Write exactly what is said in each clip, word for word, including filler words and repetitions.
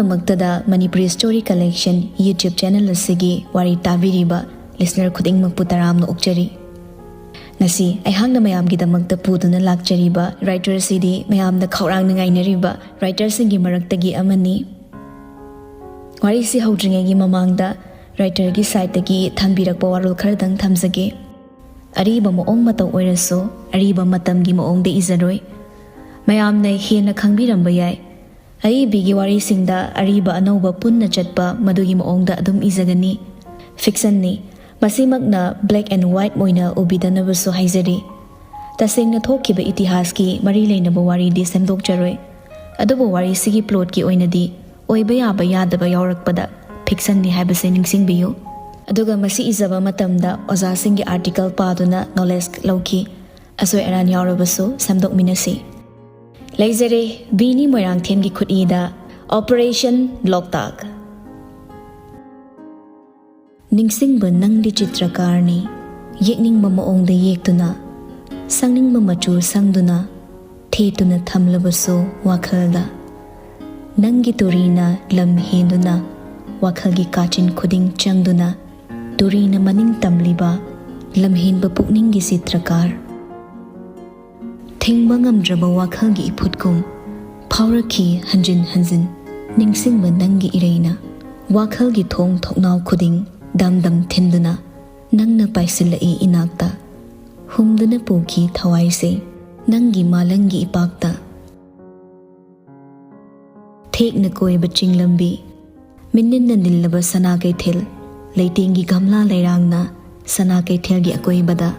ꯃꯛꯇꯗ Manipuri Story Collection YouTube channel ꯑꯁꯤꯒꯤ ꯋꯥꯔꯤ ꯇꯥꯕꯤꯔꯤꯕ listener ꯈꯨꯗꯤꯡꯃꯛꯄꯨ ꯇꯔꯥꯝꯅ ꯑꯣꯛꯆꯔꯤ꯫ ꯉꯁꯤ ꯑꯩꯍꯥꯛꯅ ꯃꯌꯥꯝꯒꯤꯗꯃꯛꯇ ꯄꯨꯗꯨꯅ ꯂꯥꯛꯆꯔꯤꯕ writer ꯑꯁꯤꯗꯤ ꯃꯌꯥꯝꯅ ꯈꯧꯔꯥꯡꯅ ꯉꯥꯏꯅꯔꯤꯕ writer ꯁꯤꯡꯒꯤ ꯃꯔꯛꯇꯒꯤ ꯑꯃꯅꯤ꯫ ꯋꯥꯔꯤꯁꯤ ꯍꯧꯗ꯭ꯔꯤꯉꯩꯒꯤ ꯃꯃꯥꯡꯗ writer ꯒꯤ side ꯇꯒꯤ ꯊꯝꯕꯤꯔꯛꯄ ꯋꯥꯔꯣꯜ ꯈꯔꯗꯪ ꯊꯝꯖꯒꯦ꯫ ꯑꯔꯤꯕ ꯃꯑꯣꯡ ꯃꯇꯧ ꯑꯣꯏꯔꯁꯨ ꯑꯔꯤꯕ ꯃꯇꯝꯒꯤ ꯃꯑꯣꯡꯗ ꯏꯖꯔꯣꯏ꯫ ꯃꯌꯥꯝꯅ ꯍꯦꯟꯅ ꯈꯪꯕꯤꯔꯝꯕ ꯌꯥꯏ꯫ ꯑꯏꯕꯤꯒꯤ ꯋꯥꯔꯤꯁꯤꯡꯗ ꯑꯔꯤꯕ ꯑꯅꯧꯕ ꯄꯨꯟꯅ ꯆꯠꯄ ꯃꯗꯨꯒꯤ ꯃꯑꯣꯡꯗ ꯑꯗꯨꯝ ꯏꯖꯒꯅꯤ꯫ Fiction ꯅꯤ꯫ ꯃꯁꯤꯃꯛꯅ black and white ꯑꯣꯏꯅ ꯎꯕꯤꯗꯅꯕꯁꯨ ꯍꯥꯏꯖꯔꯤ꯫ ꯇꯁꯦꯡꯅ ꯊꯣꯛꯈꯤꯕ ꯏꯇꯤꯍꯥꯁꯀꯤ ꯃꯔꯤ ꯂꯩꯅꯕ ꯋꯥꯔꯤꯗꯤ ꯁꯦꯝꯗꯣꯛꯆꯔꯣꯏ꯫ ꯑꯗꯨꯕꯨ ꯋꯥꯔꯤꯁꯤꯒꯤ plot ꯀꯤ ꯑꯣꯏꯅꯗꯤ ꯑꯣꯏꯕ ꯌꯥꯕ ꯌꯥꯗꯕ ꯌꯥꯎꯔꯛꯄꯗ fiction ꯅꯤ ꯍꯥꯏꯕꯁꯤ ꯅꯤꯡꯁꯤꯡꯕꯤꯌꯨ꯫ ꯑꯗꯨꯒ ꯃꯁꯤ ꯏꯖꯕ ꯃꯇꯝꯗ ꯑꯣꯖꯥꯁꯤꯡꯒꯤ article ꯄꯥꯗꯨꯅ knowledge ꯂꯧꯈꯤ꯫ ꯑꯁꯣꯏ ꯑꯔꯥꯟ ꯌꯥꯎꯔꯕꯁꯨ ꯁꯦꯝꯗꯣꯛꯃꯤꯟꯅꯁꯤ꯫ ꯂꯩꯖꯔꯦ, ꯕꯤꯅꯤ ꯃꯣꯏꯔꯥꯡꯊꯦꯝꯒꯤ ꯈꯨꯠꯏꯗ Operation ꯂꯣꯛꯇꯥꯛ꯫ ꯅꯤꯡꯁꯤꯡꯕ ꯅꯪꯗꯤ ꯆꯤꯇ꯭ꯔꯀꯥꯔꯅꯤ, ꯌꯦꯛꯅꯤꯡꯕ ꯃꯑꯣꯡꯗ ꯌꯦꯛꯇꯨꯅ, ꯁꯪꯅꯤꯡꯕ ꯃꯆꯨ ꯁꯪꯗꯨꯅ, ꯊꯦꯠꯇꯨꯅ ꯊꯝꯂꯕꯁꯨ ꯋꯥꯈꯜꯗ꯫ ꯅꯪꯒꯤ ꯇꯨꯔꯤꯅ ꯂꯝ ꯍꯦꯟꯗꯨꯅ, ꯋꯥꯈꯜꯒꯤ ꯀꯥꯆꯤꯟ ꯈꯨꯗꯤꯡ ꯆꯪꯗꯨꯅ, ꯇꯨꯔꯤꯅ ꯃꯅꯤꯡ ꯇꯝꯂꯤꯕ, ꯂꯝꯍꯦꯟꯕ ꯄꯨꯛꯅꯤꯡꯒꯤ ꯆꯤꯇ꯭ꯔꯀꯥꯔ꯫ ꯊꯤꯡꯕ ꯉꯝꯗ꯭ꯔꯕ ꯋꯥꯈꯜꯒꯤ ꯏꯐꯨꯠꯀꯨꯝ ꯐꯥꯎꯔꯛꯈꯤ ꯍꯟꯖꯤꯟ ꯍꯟꯖꯤꯟ꯫ ꯅꯤꯡꯁꯤꯡꯕ ꯅꯪꯒꯤ ꯏꯔꯩꯅ ꯋꯥꯈꯜꯒꯤ ꯊꯣꯡ ꯊꯣꯡꯅꯥꯎ ꯈꯨꯗꯤꯡ ꯗꯝ ꯗꯝ ꯊꯤꯟꯗꯨꯅ, ꯅꯪꯅ ꯄꯥꯏꯁꯤꯜꯂꯛꯏ ꯏꯅꯥꯛꯇ꯫ ꯍꯨꯝꯗꯨꯅ ꯄꯨꯈꯤ ꯊꯋꯥꯏꯁꯦ ꯅꯪꯒꯤ ꯃꯥꯂꯪꯒꯤ ꯏꯄꯥꯛꯇ꯫ ꯊꯦꯛꯅ ꯀꯣꯏꯕ ꯆꯤꯡ ꯂꯝꯕꯤ, ꯃꯤꯅꯤꯟꯅ ꯅꯤꯜꯂꯕ ꯁꯅꯥ ꯀꯩꯊꯦꯜ, ꯂꯩꯇꯦꯡꯒꯤ ꯒꯝꯂꯥ ꯂꯩꯔꯥꯡꯅ ꯁꯅꯥ ꯀꯩꯊꯦꯜꯒꯤ ꯑꯀꯣꯏꯕꯗ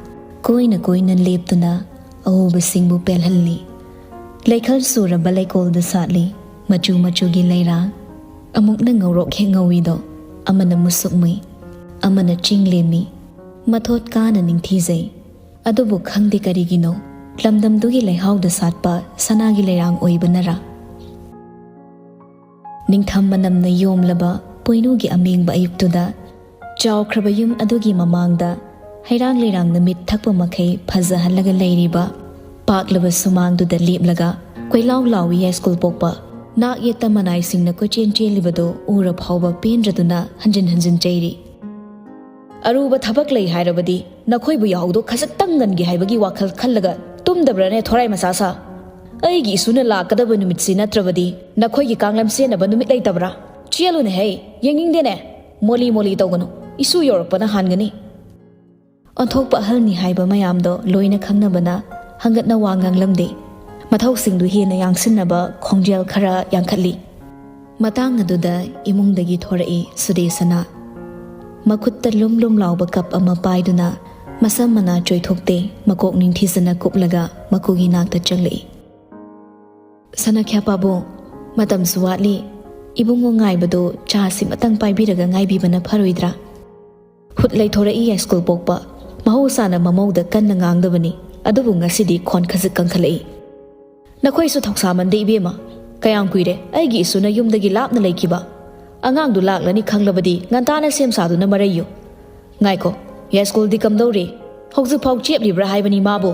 ꯀꯣꯏꯅ ꯀꯣꯏꯅ ꯂꯦꯞꯇꯨꯅ ꯑꯎꯕꯁꯤꯡꯕꯨ ꯄꯦꯜꯍꯜꯂꯤ꯫ ꯂꯩꯈꯜ ꯁꯨꯔꯕ ꯂꯩꯀꯣꯜꯗ ꯁꯥꯠꯂꯤ ꯃꯆꯨ ꯃꯆꯨꯒꯤ ꯂꯩꯔꯥꯡ꯫ ꯑꯃꯨꯛꯅ ꯉꯧꯔꯣꯛ ꯍꯦꯛ ꯉꯧꯏꯗꯣ, ꯑꯃꯅ ꯃꯨꯁꯨꯛ ꯃꯨꯏ, ꯑꯃꯅ ꯆꯤꯡ ꯂꯦꯝꯃꯤ꯫ ꯃꯊꯣꯠ ꯀꯥꯅ ꯅꯤꯡꯊꯤꯖꯩ꯫ ꯑꯗꯨꯕꯨ ꯈꯪꯗꯦ ꯀꯔꯤꯒꯤꯅꯣ, ꯂꯝꯗꯝꯗꯨꯒꯤ ꯂꯩꯍꯥꯎꯗ ꯁꯥꯠꯄ ꯁꯅꯥꯒꯤ ꯂꯩꯔꯥꯡ ꯑꯣꯏꯕꯅꯔꯥ? ꯅꯤꯡꯊꯝ ꯃꯅꯝꯅ ꯌꯣꯝꯂꯕ ꯄꯣꯏꯅꯨꯒꯤ ꯑꯃꯦꯡꯕ ꯑꯌꯨꯛꯇꯨꯗ, ꯆꯥꯎꯈ꯭ꯔꯕ ꯌꯨꯝ ꯑꯗꯨꯒꯤ ꯃꯃꯥꯡꯗ ꯍꯩꯔꯥꯡ ꯂꯩꯔꯥꯡꯅ ꯃꯤꯠ ꯊꯛꯄ ꯃꯈꯩ ꯐꯖꯍꯜꯂꯒ ꯂꯩꯔꯤꯕ ꯄꯥꯛꯂꯕ ꯁꯨꯃꯥꯡꯗꯨꯗ ꯂꯦꯞꯂꯒ ꯀꯣꯏꯂꯥꯎ ꯂꯥꯎꯏ ꯌꯥꯏꯁ꯭ꯀꯨꯜ ꯄꯣꯛꯄ꯫ ꯅꯥꯛ ꯌꯦꯠꯇ ꯃꯅꯥꯏꯁꯤꯡꯅ ꯀꯣꯏꯆꯦꯟ ꯆꯦꯜꯂꯤꯕꯗꯨ ꯎꯔ ꯐꯥꯎꯕ ꯄꯦꯟꯗ꯭ꯔꯗꯨꯅ ꯍꯟꯖꯤꯟ ꯍꯟꯖꯤꯟ ꯆꯩꯔꯤ꯫ "ꯑꯔꯨꯕ ꯊꯕꯛ ꯂꯩ ꯍꯥꯏꯔꯕꯗꯤ ꯅꯈꯣꯏꯕꯨ ꯌꯥꯍꯧꯗꯣ ꯈꯖꯤꯛꯇꯪ ꯉꯟꯒꯦ ꯍꯥꯏꯕꯒꯤ ꯋꯥꯈꯜ ꯈꯜꯂꯒ ꯇꯨꯝꯗꯕ꯭ꯔꯥꯅꯦ, ꯊꯣꯔꯥꯏ ꯃꯆꯥ ꯁꯥ? ꯑꯩꯒꯤ ꯏꯁꯨꯅ ꯂꯥꯛꯀꯗꯕ ꯅꯨꯃꯤꯠꯁꯤ ꯅꯠꯇ꯭ꯔꯕꯗꯤ ꯅꯈꯣꯏꯒꯤ ꯀꯥꯡꯂꯝ ꯁꯦꯟꯅꯕ ꯅꯨꯃꯤꯠ ꯂꯩꯇꯕ꯭ꯔꯥ? ꯆꯦꯜꯂꯨꯅꯦ ꯍꯩ, ꯌꯦꯡꯅꯤꯡꯗꯦꯅꯦ꯫ ꯃꯣꯂꯤ ꯃꯣꯂꯤ ꯇꯧꯒꯅꯨ, ꯏꯁꯨ ꯌꯧꯔꯛꯄꯅ ꯍꯥꯟꯒꯅꯤ"꯫ ꯑꯣꯟꯊꯣꯛꯄ ꯑꯍꯜꯅꯤ ꯍꯥꯏꯕ ꯃꯌꯥꯝꯗꯣ ꯂꯣꯏꯅ ꯈꯪꯅꯕꯅ ꯍꯪꯒꯠꯅ ꯋꯥ ꯉꯥꯡꯂꯝꯗꯦ꯫ ꯃꯊꯧꯁꯤꯡꯗꯨ ꯍꯦꯟꯅ ꯌꯥꯡꯁꯤꯟꯅꯕ ꯈꯣꯡꯖꯦꯜ ꯈꯔ ꯌꯥꯡꯈꯠꯂꯤ꯫ ꯃꯇꯥꯡ ꯑꯗꯨꯗ ꯏꯃꯨꯡꯗꯒꯤ ꯊꯣꯔꯛꯏ ꯁꯨꯗꯦꯁꯅ꯫ ꯃꯈꯨꯠꯇ ꯂꯨꯝ ꯂꯨꯝ ꯂꯥꯎꯕ ꯀꯞ ꯑꯃ ꯄꯥꯏꯗꯨꯅ ꯃꯁꯝ ꯃꯅꯥ ꯆꯣꯏꯊꯣꯛꯇꯦ, ꯃꯀꯣꯛ ꯅꯤꯡꯊꯤꯖꯅ ꯀꯨꯞꯂꯒ ꯃꯀꯨꯒꯤ ꯅꯥꯛꯇ ꯆꯪꯂꯛꯏ꯫ "ꯁꯅꯥꯈ꯭ꯌꯥ ꯄꯥꯕꯨꯡ, ꯃꯇꯝꯁꯨ ꯋꯥꯠꯂꯤ꯫ ꯏꯕꯨꯡꯉꯣ ꯉꯥꯏꯕꯗꯣ ꯆꯥꯁꯤ ꯃꯇꯪ ꯄꯥꯏꯕꯤꯔꯒ ꯉꯥꯏꯕꯤꯕꯅ ꯐꯔꯣꯏꯗ꯭ꯔꯥ?" ꯍꯨꯠ ꯂꯩꯊꯣꯔꯛꯏ ꯌꯥꯏꯁ꯭ꯀꯨꯜ ꯄꯣꯛꯄ꯫ ꯃꯍꯧꯁꯥꯅ ꯃꯃꯧꯗ ꯀꯟꯅ ꯉꯥꯡꯗꯕꯅꯤ, ꯑꯗꯨꯕꯨ ꯉꯁꯤꯗꯤ ꯈꯣꯟ ꯈꯖꯤꯛ ꯀꯟꯈꯠꯂꯛꯏ꯫ "ꯅꯈꯣꯏꯁꯨ ꯊꯧꯁꯥꯃꯟꯗꯦ ꯏꯕꯦꯝꯃ꯫ ꯀꯌꯥꯝ ꯀꯨꯏꯔꯦ ꯑꯩꯒꯤ ꯏꯁꯨꯅ ꯌꯨꯝꯗꯒꯤ ꯂꯥꯞꯅ ꯂꯩꯈꯤꯕ? ꯑꯉꯥꯡꯗꯨ ꯂꯥꯛꯂꯅꯤ ꯈꯪꯂꯕꯗꯤ ꯉꯟꯇꯥꯅ ꯁꯦꯝ ꯁꯥꯗꯨꯅ ꯃꯔꯩꯌꯨ꯫ ꯉꯥꯏꯈꯣ, ꯌꯥꯏꯁ꯭ꯀꯨꯜꯗꯤ ꯀꯝꯗꯧꯔꯤ? ꯍꯧꯖꯤꯛꯐꯥꯎ ꯆꯦꯞꯂꯤꯕ꯭ꯔꯥ ꯍꯥꯏꯕꯅꯤ ꯃꯥꯕꯨ?"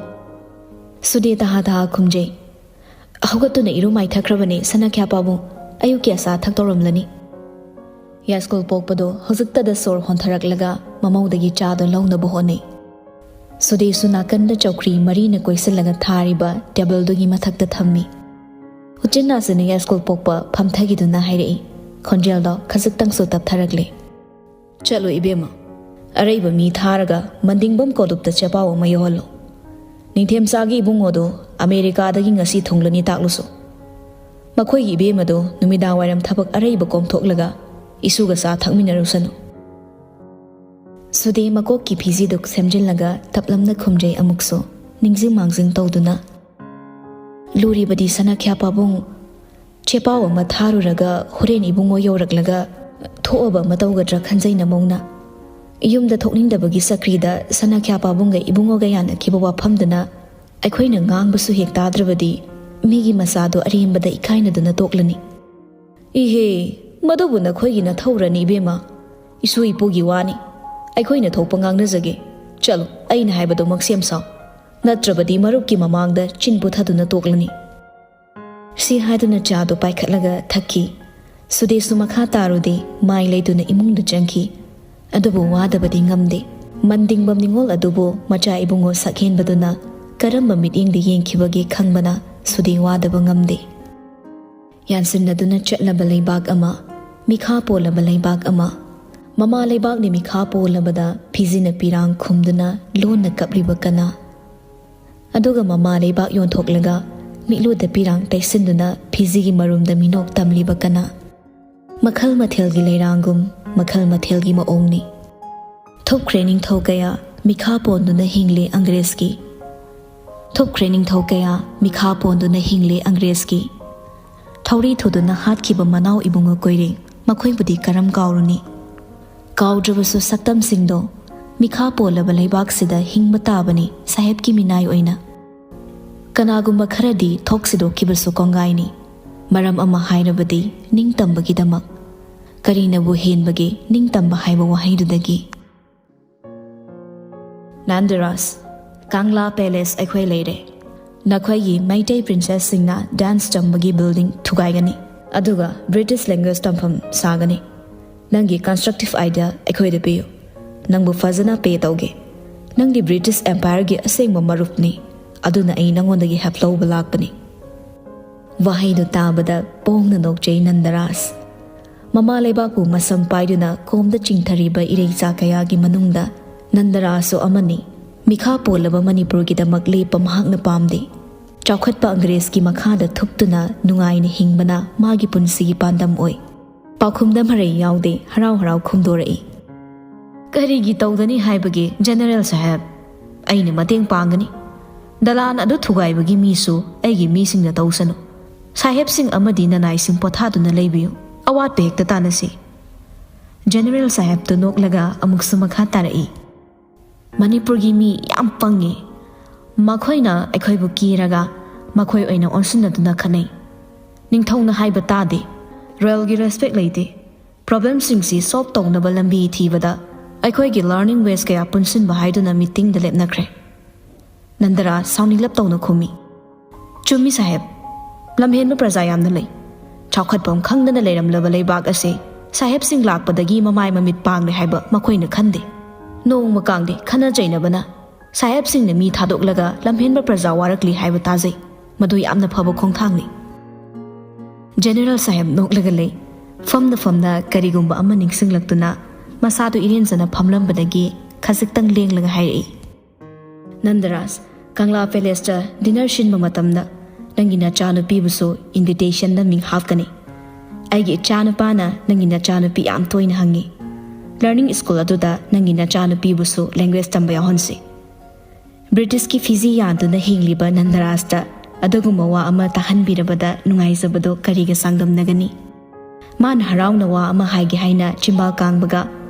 ꯁꯨꯗꯦ ꯇꯍꯥ ꯇꯍꯥ ꯈꯨꯝꯖꯩ꯫ "ꯍꯧꯒꯠꯇꯨꯅ ꯏꯔꯨ ꯃꯥꯏꯊꯈ꯭ꯔꯕꯅꯤ ꯁꯅꯥꯈ꯭ꯌꯥ ꯄꯥꯕꯨꯡ꯫ ꯑꯌꯨꯛꯀꯤ ꯑꯆꯥ ꯊꯛꯇꯧꯔꯝꯂꯅꯤ"꯫ ꯌꯥꯏꯁ꯭ꯀꯨꯜ ꯄꯣꯛꯄꯗꯣ ꯍꯧꯖꯤꯛꯇꯗ ꯁꯣꯔ ꯍꯣꯟꯊꯔꯛꯂꯒ ꯃꯃꯧꯗꯒꯤ ꯆꯥꯗꯣ ꯂꯧꯅꯕ ꯍꯣꯠꯅꯩ꯫ ꯁꯨꯗꯦꯁꯨ ꯅꯥꯀꯟꯗ ꯆꯧꯀ꯭ꯔꯤ ꯃꯔꯤꯅ ꯀꯣꯏꯁꯤꯜꯂꯒ ꯊꯥꯔꯤꯕ ꯇꯦꯕꯜꯗꯨꯒꯤ ꯃꯊꯛꯇ ꯊꯝꯃꯤ꯫ ꯎꯆꯤꯟ ꯅꯥꯆꯤꯟꯅ ꯌꯥꯏꯁ꯭ꯀꯨꯜ ꯄꯣꯛꯄ ꯐꯝꯊꯈꯤꯗꯨꯅ ꯍꯥꯏꯔꯛꯏ, ꯈꯣꯟꯖꯦꯜꯗꯣ ꯈꯖꯤꯛꯇꯪꯁꯨ ꯇꯞꯊꯔꯛꯂꯦ꯫ "ꯆꯠꯂꯣ ꯏꯕꯦꯝꯃ, ꯑꯔꯩꯕ ꯃꯤ ꯊꯥꯔꯒ ꯃꯟꯗꯤꯡꯕꯝ ꯀꯣꯂꯨꯞꯇ ꯆꯦꯄꯥꯎ ꯑꯃ ꯌꯧꯍꯜꯂꯣ꯫ ꯅꯤꯡꯊꯦꯝꯆꯥꯒꯤ ꯏꯕꯨꯡꯉꯣꯗꯣ ꯑꯃꯦꯔꯤꯀꯥꯗꯒꯤ ꯉꯁꯤ ꯊꯨꯡꯂꯅꯤ ꯇꯥꯛꯂꯨꯁꯨ꯫ ꯃꯈꯣꯏꯒꯤ ꯏꯕꯦꯝꯃꯗꯣ ꯅꯨꯃꯤꯗꯥꯡꯋꯥꯏꯔꯝ ꯊꯕꯛ ꯑꯔꯩꯕ ꯀꯣꯝꯊꯣꯛꯂꯒ ꯏꯁꯨꯒ ꯆꯥ ꯊꯛꯃꯤꯟꯅꯔꯨꯁꯅꯨ"꯫ ꯁꯨꯗꯦ ꯃꯀꯣꯛꯀꯤ ꯐꯤꯖꯤꯗꯨ ꯁꯦꯝꯖꯤꯜꯂꯒ ꯇꯞꯂꯝꯅ ꯈꯨꯝꯖꯩ ꯑꯃꯨꯛꯁꯨ, ꯅꯤꯡꯖꯤꯡ ꯃꯥꯡꯖꯤꯡ ꯇꯧꯗꯨꯅ꯫ "ꯂꯨꯔꯤꯕꯗꯤ ꯁꯅꯥꯈ꯭ꯌꯥ ꯄꯥꯕꯨꯡ, ꯆꯦꯄꯥꯎ ꯑꯃ ꯊꯥꯔꯨꯔꯒ ꯍꯣꯔꯦꯟ ꯏꯕꯨꯡꯉꯣ ꯌꯧꯔꯛꯂꯒ ꯊꯣꯛꯑꯕ ꯑꯃ ꯇꯧꯒꯗ꯭ꯔꯥ ꯈꯟꯖꯩ ꯅꯃꯧꯅ꯫ ꯌꯨꯝꯗ ꯊꯣꯛꯅꯤꯡꯗꯕꯒꯤ ꯆꯀ꯭ꯔꯤꯗ ꯁꯅꯥꯈ꯭ꯌꯥ ꯄꯥꯕꯨꯡꯒ ꯏꯕꯨꯡꯉꯣꯒ ꯌꯥꯅꯈꯤꯕ ꯋꯥꯐꯝꯗꯨꯅ ꯑꯩꯈꯣꯏꯅ ꯉꯥꯡꯕꯁꯨ ꯍꯦꯛ ꯇꯥꯗ꯭ꯔꯕꯗꯤ ꯃꯤꯒꯤ ꯃꯆꯥꯗꯣ ꯑꯔꯦꯝꯕꯗ ꯏꯀꯥꯏꯅꯗꯨꯅ ꯇꯣꯛꯂꯅꯤ"꯫ "ꯏꯍꯦ, ꯃꯗꯨꯕꯨ ꯅꯈꯣꯏꯒꯤ ꯅꯊꯧꯔꯅꯤ ꯏꯕꯦꯝꯃ꯫ ꯏꯁꯨ ꯏꯄꯨꯒꯤ ꯋꯥꯅꯤ꯫ ꯑꯩꯈꯣꯏꯅ ꯊꯣꯛꯄ ꯉꯥꯡꯅꯖꯒꯦ꯫ ꯆꯠꯂꯣ, ꯑꯩꯅ ꯍꯥꯏꯕꯗꯨꯃꯛ ꯁꯦꯝ ꯁꯥꯎ꯫ ꯅꯠꯇ꯭ꯔꯕꯗꯤ ꯃꯔꯨꯞꯀꯤ ꯃꯃꯥꯡꯗ ꯆꯤꯟ ꯄꯨꯊꯗꯨꯅ ꯇꯣꯛꯂꯅꯤ"꯫ ꯁꯤ ꯍꯥꯏꯗꯨꯅ ꯆꯥꯗꯨ ꯄꯥꯏꯈꯠꯂꯒ ꯊꯛꯈꯤ꯫ ꯁꯨꯗꯦꯁꯨ ꯃꯈꯥ ꯇꯥꯔꯨꯗꯦ, ꯃꯥꯏ ꯂꯩꯗꯨꯅ ꯏꯃꯨꯡꯗ ꯆꯪꯈꯤ꯫ ꯑꯗꯨꯕꯨ ꯋꯥꯗꯕꯗꯤ ꯉꯝꯗꯦ꯫ ꯃꯟꯗꯤꯡꯕꯝ ꯅꯤꯉꯣꯜ ꯑꯗꯨꯕꯨ ꯃꯆꯥ ꯏꯕꯨꯡꯉꯣ ꯁꯛꯍꯦꯟꯕꯗꯨꯅ ꯀꯔꯝꯕ ꯃꯤꯠꯌꯦꯡꯗ ꯌꯦꯡꯈꯤꯕꯒꯦ ꯈꯪꯕꯅ ꯁꯨꯗꯦ ꯋꯥꯗꯕ ꯉꯝꯗꯦ꯫ ꯌꯥꯟꯁꯤꯟꯅꯗꯨꯅ ꯆꯠꯂꯕ ꯂꯩꯕꯥꯛ ꯑꯃ, ꯃꯤꯈꯥ ꯄꯣꯜꯂꯕ ꯂꯩꯕꯥꯛ ꯑꯃ꯫ ꯃꯃꯥ ꯂꯩꯕꯥꯛꯅ ꯃꯤꯈꯥ ꯄꯣꯜꯂꯕꯗ ꯐꯤꯖꯤꯅ ꯄꯤꯔꯥꯡ ꯈꯨꯝꯗꯨꯅ ꯂꯣꯟꯅ ꯀꯞꯂꯤꯕ ꯀꯅꯥ? ꯑꯗꯨꯒ ꯃꯃꯥ ꯂꯩꯕꯥꯛ ꯌꯣꯟꯊꯣꯛꯂꯒ ꯃꯤꯠꯂꯨꯗ ꯄꯤꯔꯥꯡ ꯇꯩꯁꯤꯟꯗꯨꯅ ꯐꯤꯖꯤꯒꯤ ꯃꯔꯨꯝꯗ ꯃꯤꯅꯣꯛ ꯇꯝꯂꯤꯕ ꯀꯅꯥ? ꯃꯈꯜ ꯃꯊꯦꯜꯒꯤ ꯂꯩꯔꯥꯡꯒꯨꯝ ꯃꯈꯜ ꯃꯊꯦꯜꯒꯤ ꯃꯑꯣꯡꯅꯤ꯫ ꯊꯨꯞꯈ꯭ꯔꯦ ꯅꯤꯡꯊꯧ ꯀꯌꯥ, ꯃꯤꯈꯥ ꯄꯣꯟꯗꯨꯅ ꯍꯤꯡꯂꯦ ꯑꯪꯒ꯭ꯔꯦꯖꯀꯤ꯫ ꯊꯨꯞꯈ꯭ꯔꯦ ꯅꯤꯡꯊꯧ ꯀꯌꯥ, ꯃꯤꯈꯥ ꯄꯣꯟꯗꯨꯅ ꯍꯤꯡꯂꯦ ꯑꯪꯒ꯭ꯔꯦꯖꯀꯤ꯫ ꯊꯧꯔꯤ ꯊꯨꯗꯨꯅ ꯍꯥꯠꯈꯤꯕ ꯃꯅꯥꯎ ꯏꯕꯨꯡꯉꯣ ꯀꯣꯏꯔꯦꯡ, ꯃꯈꯣꯏꯕꯨꯗꯤ ꯀꯔꯝ ꯀꯥꯎꯔꯨꯅꯤ? ꯀꯥꯎꯗ꯭ꯔꯕꯁꯨ ꯁꯛꯇꯝꯁꯤꯡꯗꯣ, ꯃꯤꯈꯥ ꯄꯣꯜꯂꯕ ꯂꯩꯕꯥꯛꯁꯤꯗ ꯍꯤꯡꯕ ꯇꯥꯕꯅꯤ ꯁꯥꯍꯦꯕꯀꯤ ꯃꯤꯅꯥꯏ ꯑꯣꯏꯅ꯫ ꯀꯅꯥꯒꯨꯝꯕ ꯈꯔꯗꯤ ꯊꯣꯛ ꯁꯤꯗꯣꯛꯈꯤꯕꯁꯨ ꯀꯣꯡꯒꯥꯏꯅꯤ꯫ ꯃꯔꯝ ꯑꯃ ꯍꯥꯏꯔꯕꯗꯤ ꯅꯤꯡꯇꯝꯕꯒꯤꯗꯃꯛ꯫ ꯀꯔꯤꯅꯕꯨ ꯍꯦꯟꯕꯒꯦ ꯅꯤꯡꯇꯝꯕ ꯍꯥꯏꯕ ꯋꯥꯍꯩꯗꯨꯗꯒꯤ? ꯅꯟꯗꯔꯥꯖ, ꯀꯪꯂꯥ ꯄꯦꯂꯦꯁ ꯑꯩꯈꯣꯏ ꯂꯩꯔꯦ꯫ ꯅꯈꯣꯏꯒꯤ ꯃꯩꯇꯩ ꯄ꯭ꯔꯤꯟꯁꯦꯁꯁꯤꯡꯅ ꯗꯥꯟꯁ ꯇꯝꯕꯒꯤ ꯕꯤꯜꯗꯤꯡ ꯊꯨꯒꯥꯏꯒꯅꯤ, ꯑꯗꯨꯒ ꯕ꯭ꯔꯤꯇꯤꯁ ꯂꯦꯡꯒ꯭ꯋꯦꯖ ꯇꯝꯐꯝ ꯁꯥꯒꯅꯤ꯫ ꯅꯪꯒꯤ ꯀꯟꯁꯇ꯭ꯔꯛꯇꯤꯚ ꯑꯥꯏꯗꯤꯌꯥ ꯑꯩꯈꯣꯏꯗ ꯄꯤꯌꯨ꯫ ꯅꯪꯕꯨ ꯐꯖꯅ ꯄꯦ ꯇꯧꯒꯦ꯫ ꯅꯪꯗꯤ ꯕ꯭ꯔꯤꯇꯤꯁ ꯑꯦꯝꯄꯥꯌꯔꯒꯤ ꯑꯁꯦꯡꯕ ꯃꯔꯨꯞꯅꯤ, ꯑꯗꯨꯅ ꯑꯩ ꯅꯪꯉꯣꯟꯗꯒꯤ ꯍꯦꯜꯞ ꯂꯧꯕ ꯂꯥꯛꯄꯅꯤ꯫ ꯋꯥꯍꯩꯗꯨ ꯇꯥꯕꯗ ꯄꯣꯡꯅ ꯅꯣꯛꯆꯩ ꯅꯟꯗꯔꯥꯖ꯫ ꯃꯃꯥ ꯂꯩꯕꯥꯛꯄꯨ ꯃꯁꯝ ꯄꯥꯏꯗꯨꯅ ꯀꯣꯝꯗ ꯆꯤꯡꯊꯔꯤꯕ ꯏꯔꯩꯆꯥ ꯀꯌꯥꯒꯤ ꯃꯅꯨꯡꯗ ꯅꯟꯗꯔꯥꯖꯁꯨ ꯑꯃꯅꯤ꯫ ꯃꯤꯈꯥ ꯄꯣꯜꯂꯕ ꯃꯅꯤꯄꯨꯔꯒꯤꯗꯃꯛ ꯂꯦꯞꯄ ꯃꯍꯥꯛꯅ ꯄꯥꯝꯗꯦ꯫ ꯆꯥꯎꯈꯠꯄ ꯑꯪꯒ꯭ꯔꯦꯖꯀꯤ ꯃꯈꯥꯗ ꯊꯨꯞꯇꯨꯅ ꯅꯨꯡꯉꯥꯏꯅ ꯍꯤꯡꯕꯅ ꯃꯥꯒꯤ ꯄꯨꯟꯁꯤꯒꯤ ꯄꯥꯟꯗꯝ ꯑꯣꯏ꯫ ꯄꯥꯎꯈꯨꯝꯗ ꯃꯔꯩ ꯌꯥꯎꯗꯦ, ꯍꯔꯥꯎ ꯍꯔꯥꯎ ꯈꯨꯝꯗꯣꯔꯛꯏ꯫ ꯀꯔꯤꯒꯤ ꯇꯧꯗꯅꯤ ꯍꯥꯏꯕꯒꯦ, ꯖꯦꯅꯔꯦꯜ ꯁꯥꯍꯦꯕ? ꯑꯩꯅ ꯃꯇꯦꯡ ꯄꯥꯡꯒꯅꯤ꯫ ꯗꯂꯥꯟ ꯑꯗꯨ ꯊꯨꯒꯥꯏꯕꯒꯤ ꯃꯤꯁꯨ ꯑꯩꯒꯤ ꯃꯤꯁꯤꯡꯅ ꯇꯧꯁꯅꯨ꯫ ꯁꯥꯍꯦꯕꯁꯤꯡ ꯑꯃꯗꯤ ꯅꯅꯥꯏꯁꯤꯡ ꯄꯣꯊꯥꯗꯨꯅ ꯂꯩꯕꯤꯌꯨ꯫ ꯑꯋꯥꯠꯄ ꯍꯦꯛꯇ ꯇꯥꯟꯅꯁꯤ꯫ ꯖꯦꯅꯔꯦꯜ ꯁꯥꯍꯦꯕꯇꯨ ꯅꯣꯛꯂꯒ ꯑꯃꯨꯛꯁꯨ ꯃꯈꯥ ꯇꯥꯔꯛꯏ꯫ ꯃꯅꯤꯄꯨꯔꯒꯤ ꯃꯤ ꯌꯥꯝ ꯄꯪꯉꯤ꯫ ꯃꯈꯣꯏꯅ ꯑꯩꯈꯣꯏꯕꯨ ꯀꯤꯔꯒ ꯃꯈꯣꯏ ꯑꯣꯏꯅ ꯑꯣꯟꯁꯤꯟꯅꯗꯨꯅ ꯈꯠꯅꯩ꯫ ꯅꯤꯡꯊꯧꯅ ꯍꯥꯏꯕ ꯇꯥꯗꯦ꯫ ꯔꯣꯌꯦꯜꯒꯤ ꯔꯦꯁꯄꯦꯛ ꯂꯩꯇꯦ꯫ ꯄ꯭ꯔꯣꯕ꯭ꯂꯦꯝꯁꯤꯡꯁꯤ ꯁꯣꯜꯕ ꯇꯧꯅꯕ ꯂꯝꯕꯤ ꯊꯤꯕꯗ ꯑꯩꯈꯣꯏꯒꯤ ꯂꯔꯅꯤꯡ ꯋꯦꯁ ꯀꯌꯥ ꯄꯨꯟꯁꯤꯟꯕ ꯍꯥꯏꯗꯨꯅ ꯃꯤꯇꯤꯡꯗ ꯂꯦꯞꯅꯈ꯭ꯔꯦ꯫ ꯅꯟꯗꯔꯥꯖ ꯁꯥꯎꯅꯤꯡꯂꯞ ꯇꯧꯅ ꯈꯨꯝꯃꯤ, "ꯆꯨꯝꯃꯤ ꯁꯥꯍꯦꯕ꯫ ꯂꯝꯍꯦꯟꯕ ꯄ꯭ꯔꯖꯥ ꯌꯥꯝꯅ ꯂꯩ꯫ ꯆꯥꯎꯈꯠꯐꯝ ꯈꯪꯗꯅ ꯂꯩꯔꯝꯂꯕ ꯂꯩꯕꯥꯛ ꯑꯁꯤ ꯁꯥꯍꯦꯕꯁꯤꯡ ꯂꯥꯛꯄꯗꯒꯤ ꯃꯃꯥꯏ ꯃꯃꯤꯠ ꯄꯥꯡꯂꯦ ꯍꯥꯏꯕ ꯃꯈꯣꯏꯅ ꯈꯟꯗꯦ꯫ ꯅꯣꯡꯃ ꯀꯥꯡꯗꯦ ꯈꯠꯅ ꯆꯩꯅꯕꯅ ꯁꯥꯍꯦꯕꯁꯤꯡꯅ ꯃꯤ ꯊꯥꯗꯣꯛꯂꯒ ꯂꯝꯍꯦꯟꯕ ꯄ꯭ꯔꯖꯥ ꯋꯥꯔꯛꯂꯤ ꯍꯥꯏꯕ ꯇꯥꯖꯩ꯫ ꯃꯗꯨ ꯌꯥꯝꯅ ꯐꯕ ꯈꯣꯡꯊꯥꯡꯅꯤ꯫ ꯖꯦꯅꯦꯔꯦꯜ ꯁꯥꯍꯦꯕ ꯅꯣꯛꯂꯒ ꯂꯩ꯫ ꯐꯝꯅ ꯐꯝꯅ ꯀꯔꯤꯒꯨꯝꯕ ꯑꯃ ꯅꯤꯡꯁꯤꯡꯂꯛꯇꯨꯅ ꯃꯁꯥꯗꯨ ꯏꯔꯦꯟꯖꯅ ꯐꯝꯂꯝꯕꯗꯒꯤ ꯈꯖꯤꯛꯇꯪ ꯂꯦꯡꯂꯒ ꯍꯥꯏꯔꯛꯏ, "ꯅꯟꯗꯔꯥꯖ, ꯀꯪꯂꯥ ꯄꯦꯂꯦꯁꯇ ꯗꯤꯅꯔ ꯁꯤꯟꯕ ꯃꯇꯝꯗ ꯅꯪꯒꯤ ꯅꯆꯥꯅꯨꯄꯤꯕꯨꯁꯨ ꯏꯟꯚꯤꯇꯦꯁꯟꯗ ꯃꯤꯡ ꯍꯥꯞꯀꯅꯤ꯫ ꯑꯩꯒꯤ ꯏꯆꯥꯅꯨꯄꯥꯅ ꯅꯪꯒꯤ ꯅꯆꯥꯅꯨꯄꯤ ꯌꯥꯝ ꯇꯣꯏꯅ ꯍꯪꯉꯤ꯫ ꯂꯔꯅꯤꯡ ꯁ꯭ꯀꯨꯜ ꯑꯗꯨꯗ ꯅꯪꯒꯤ ꯅꯆꯥꯅꯨꯄꯤꯕꯨꯁꯨ ꯂꯦꯡꯒ꯭ꯋꯦꯖ ꯇꯝꯕ ꯌꯥꯎꯍꯟꯁꯤ꯫ ꯕ꯭ꯔꯤꯇꯤꯁꯀꯤ ꯐꯤꯖꯤ ꯌꯥꯟꯗꯨꯅ ꯍꯤꯡꯂꯤꯕ ꯅꯟꯗꯔꯥꯖꯇ ꯑꯗꯨꯒꯨꯝꯕ ꯋꯥ ꯑꯃ ꯇꯥꯍꯟꯕꯤꯔꯕꯗ ꯅꯨꯡꯉꯥꯏꯖꯕꯗꯨ ꯀꯔꯤꯒ ꯆꯥꯡꯗꯝꯅꯒꯅꯤ?" ꯃꯥꯅ ꯍꯔꯥꯎꯅ ꯋꯥ ꯑꯃ ꯍꯥꯏꯒꯦ ꯍꯥꯏꯅ ꯆꯤꯝꯕꯥꯜ ꯀꯥꯡꯕꯒ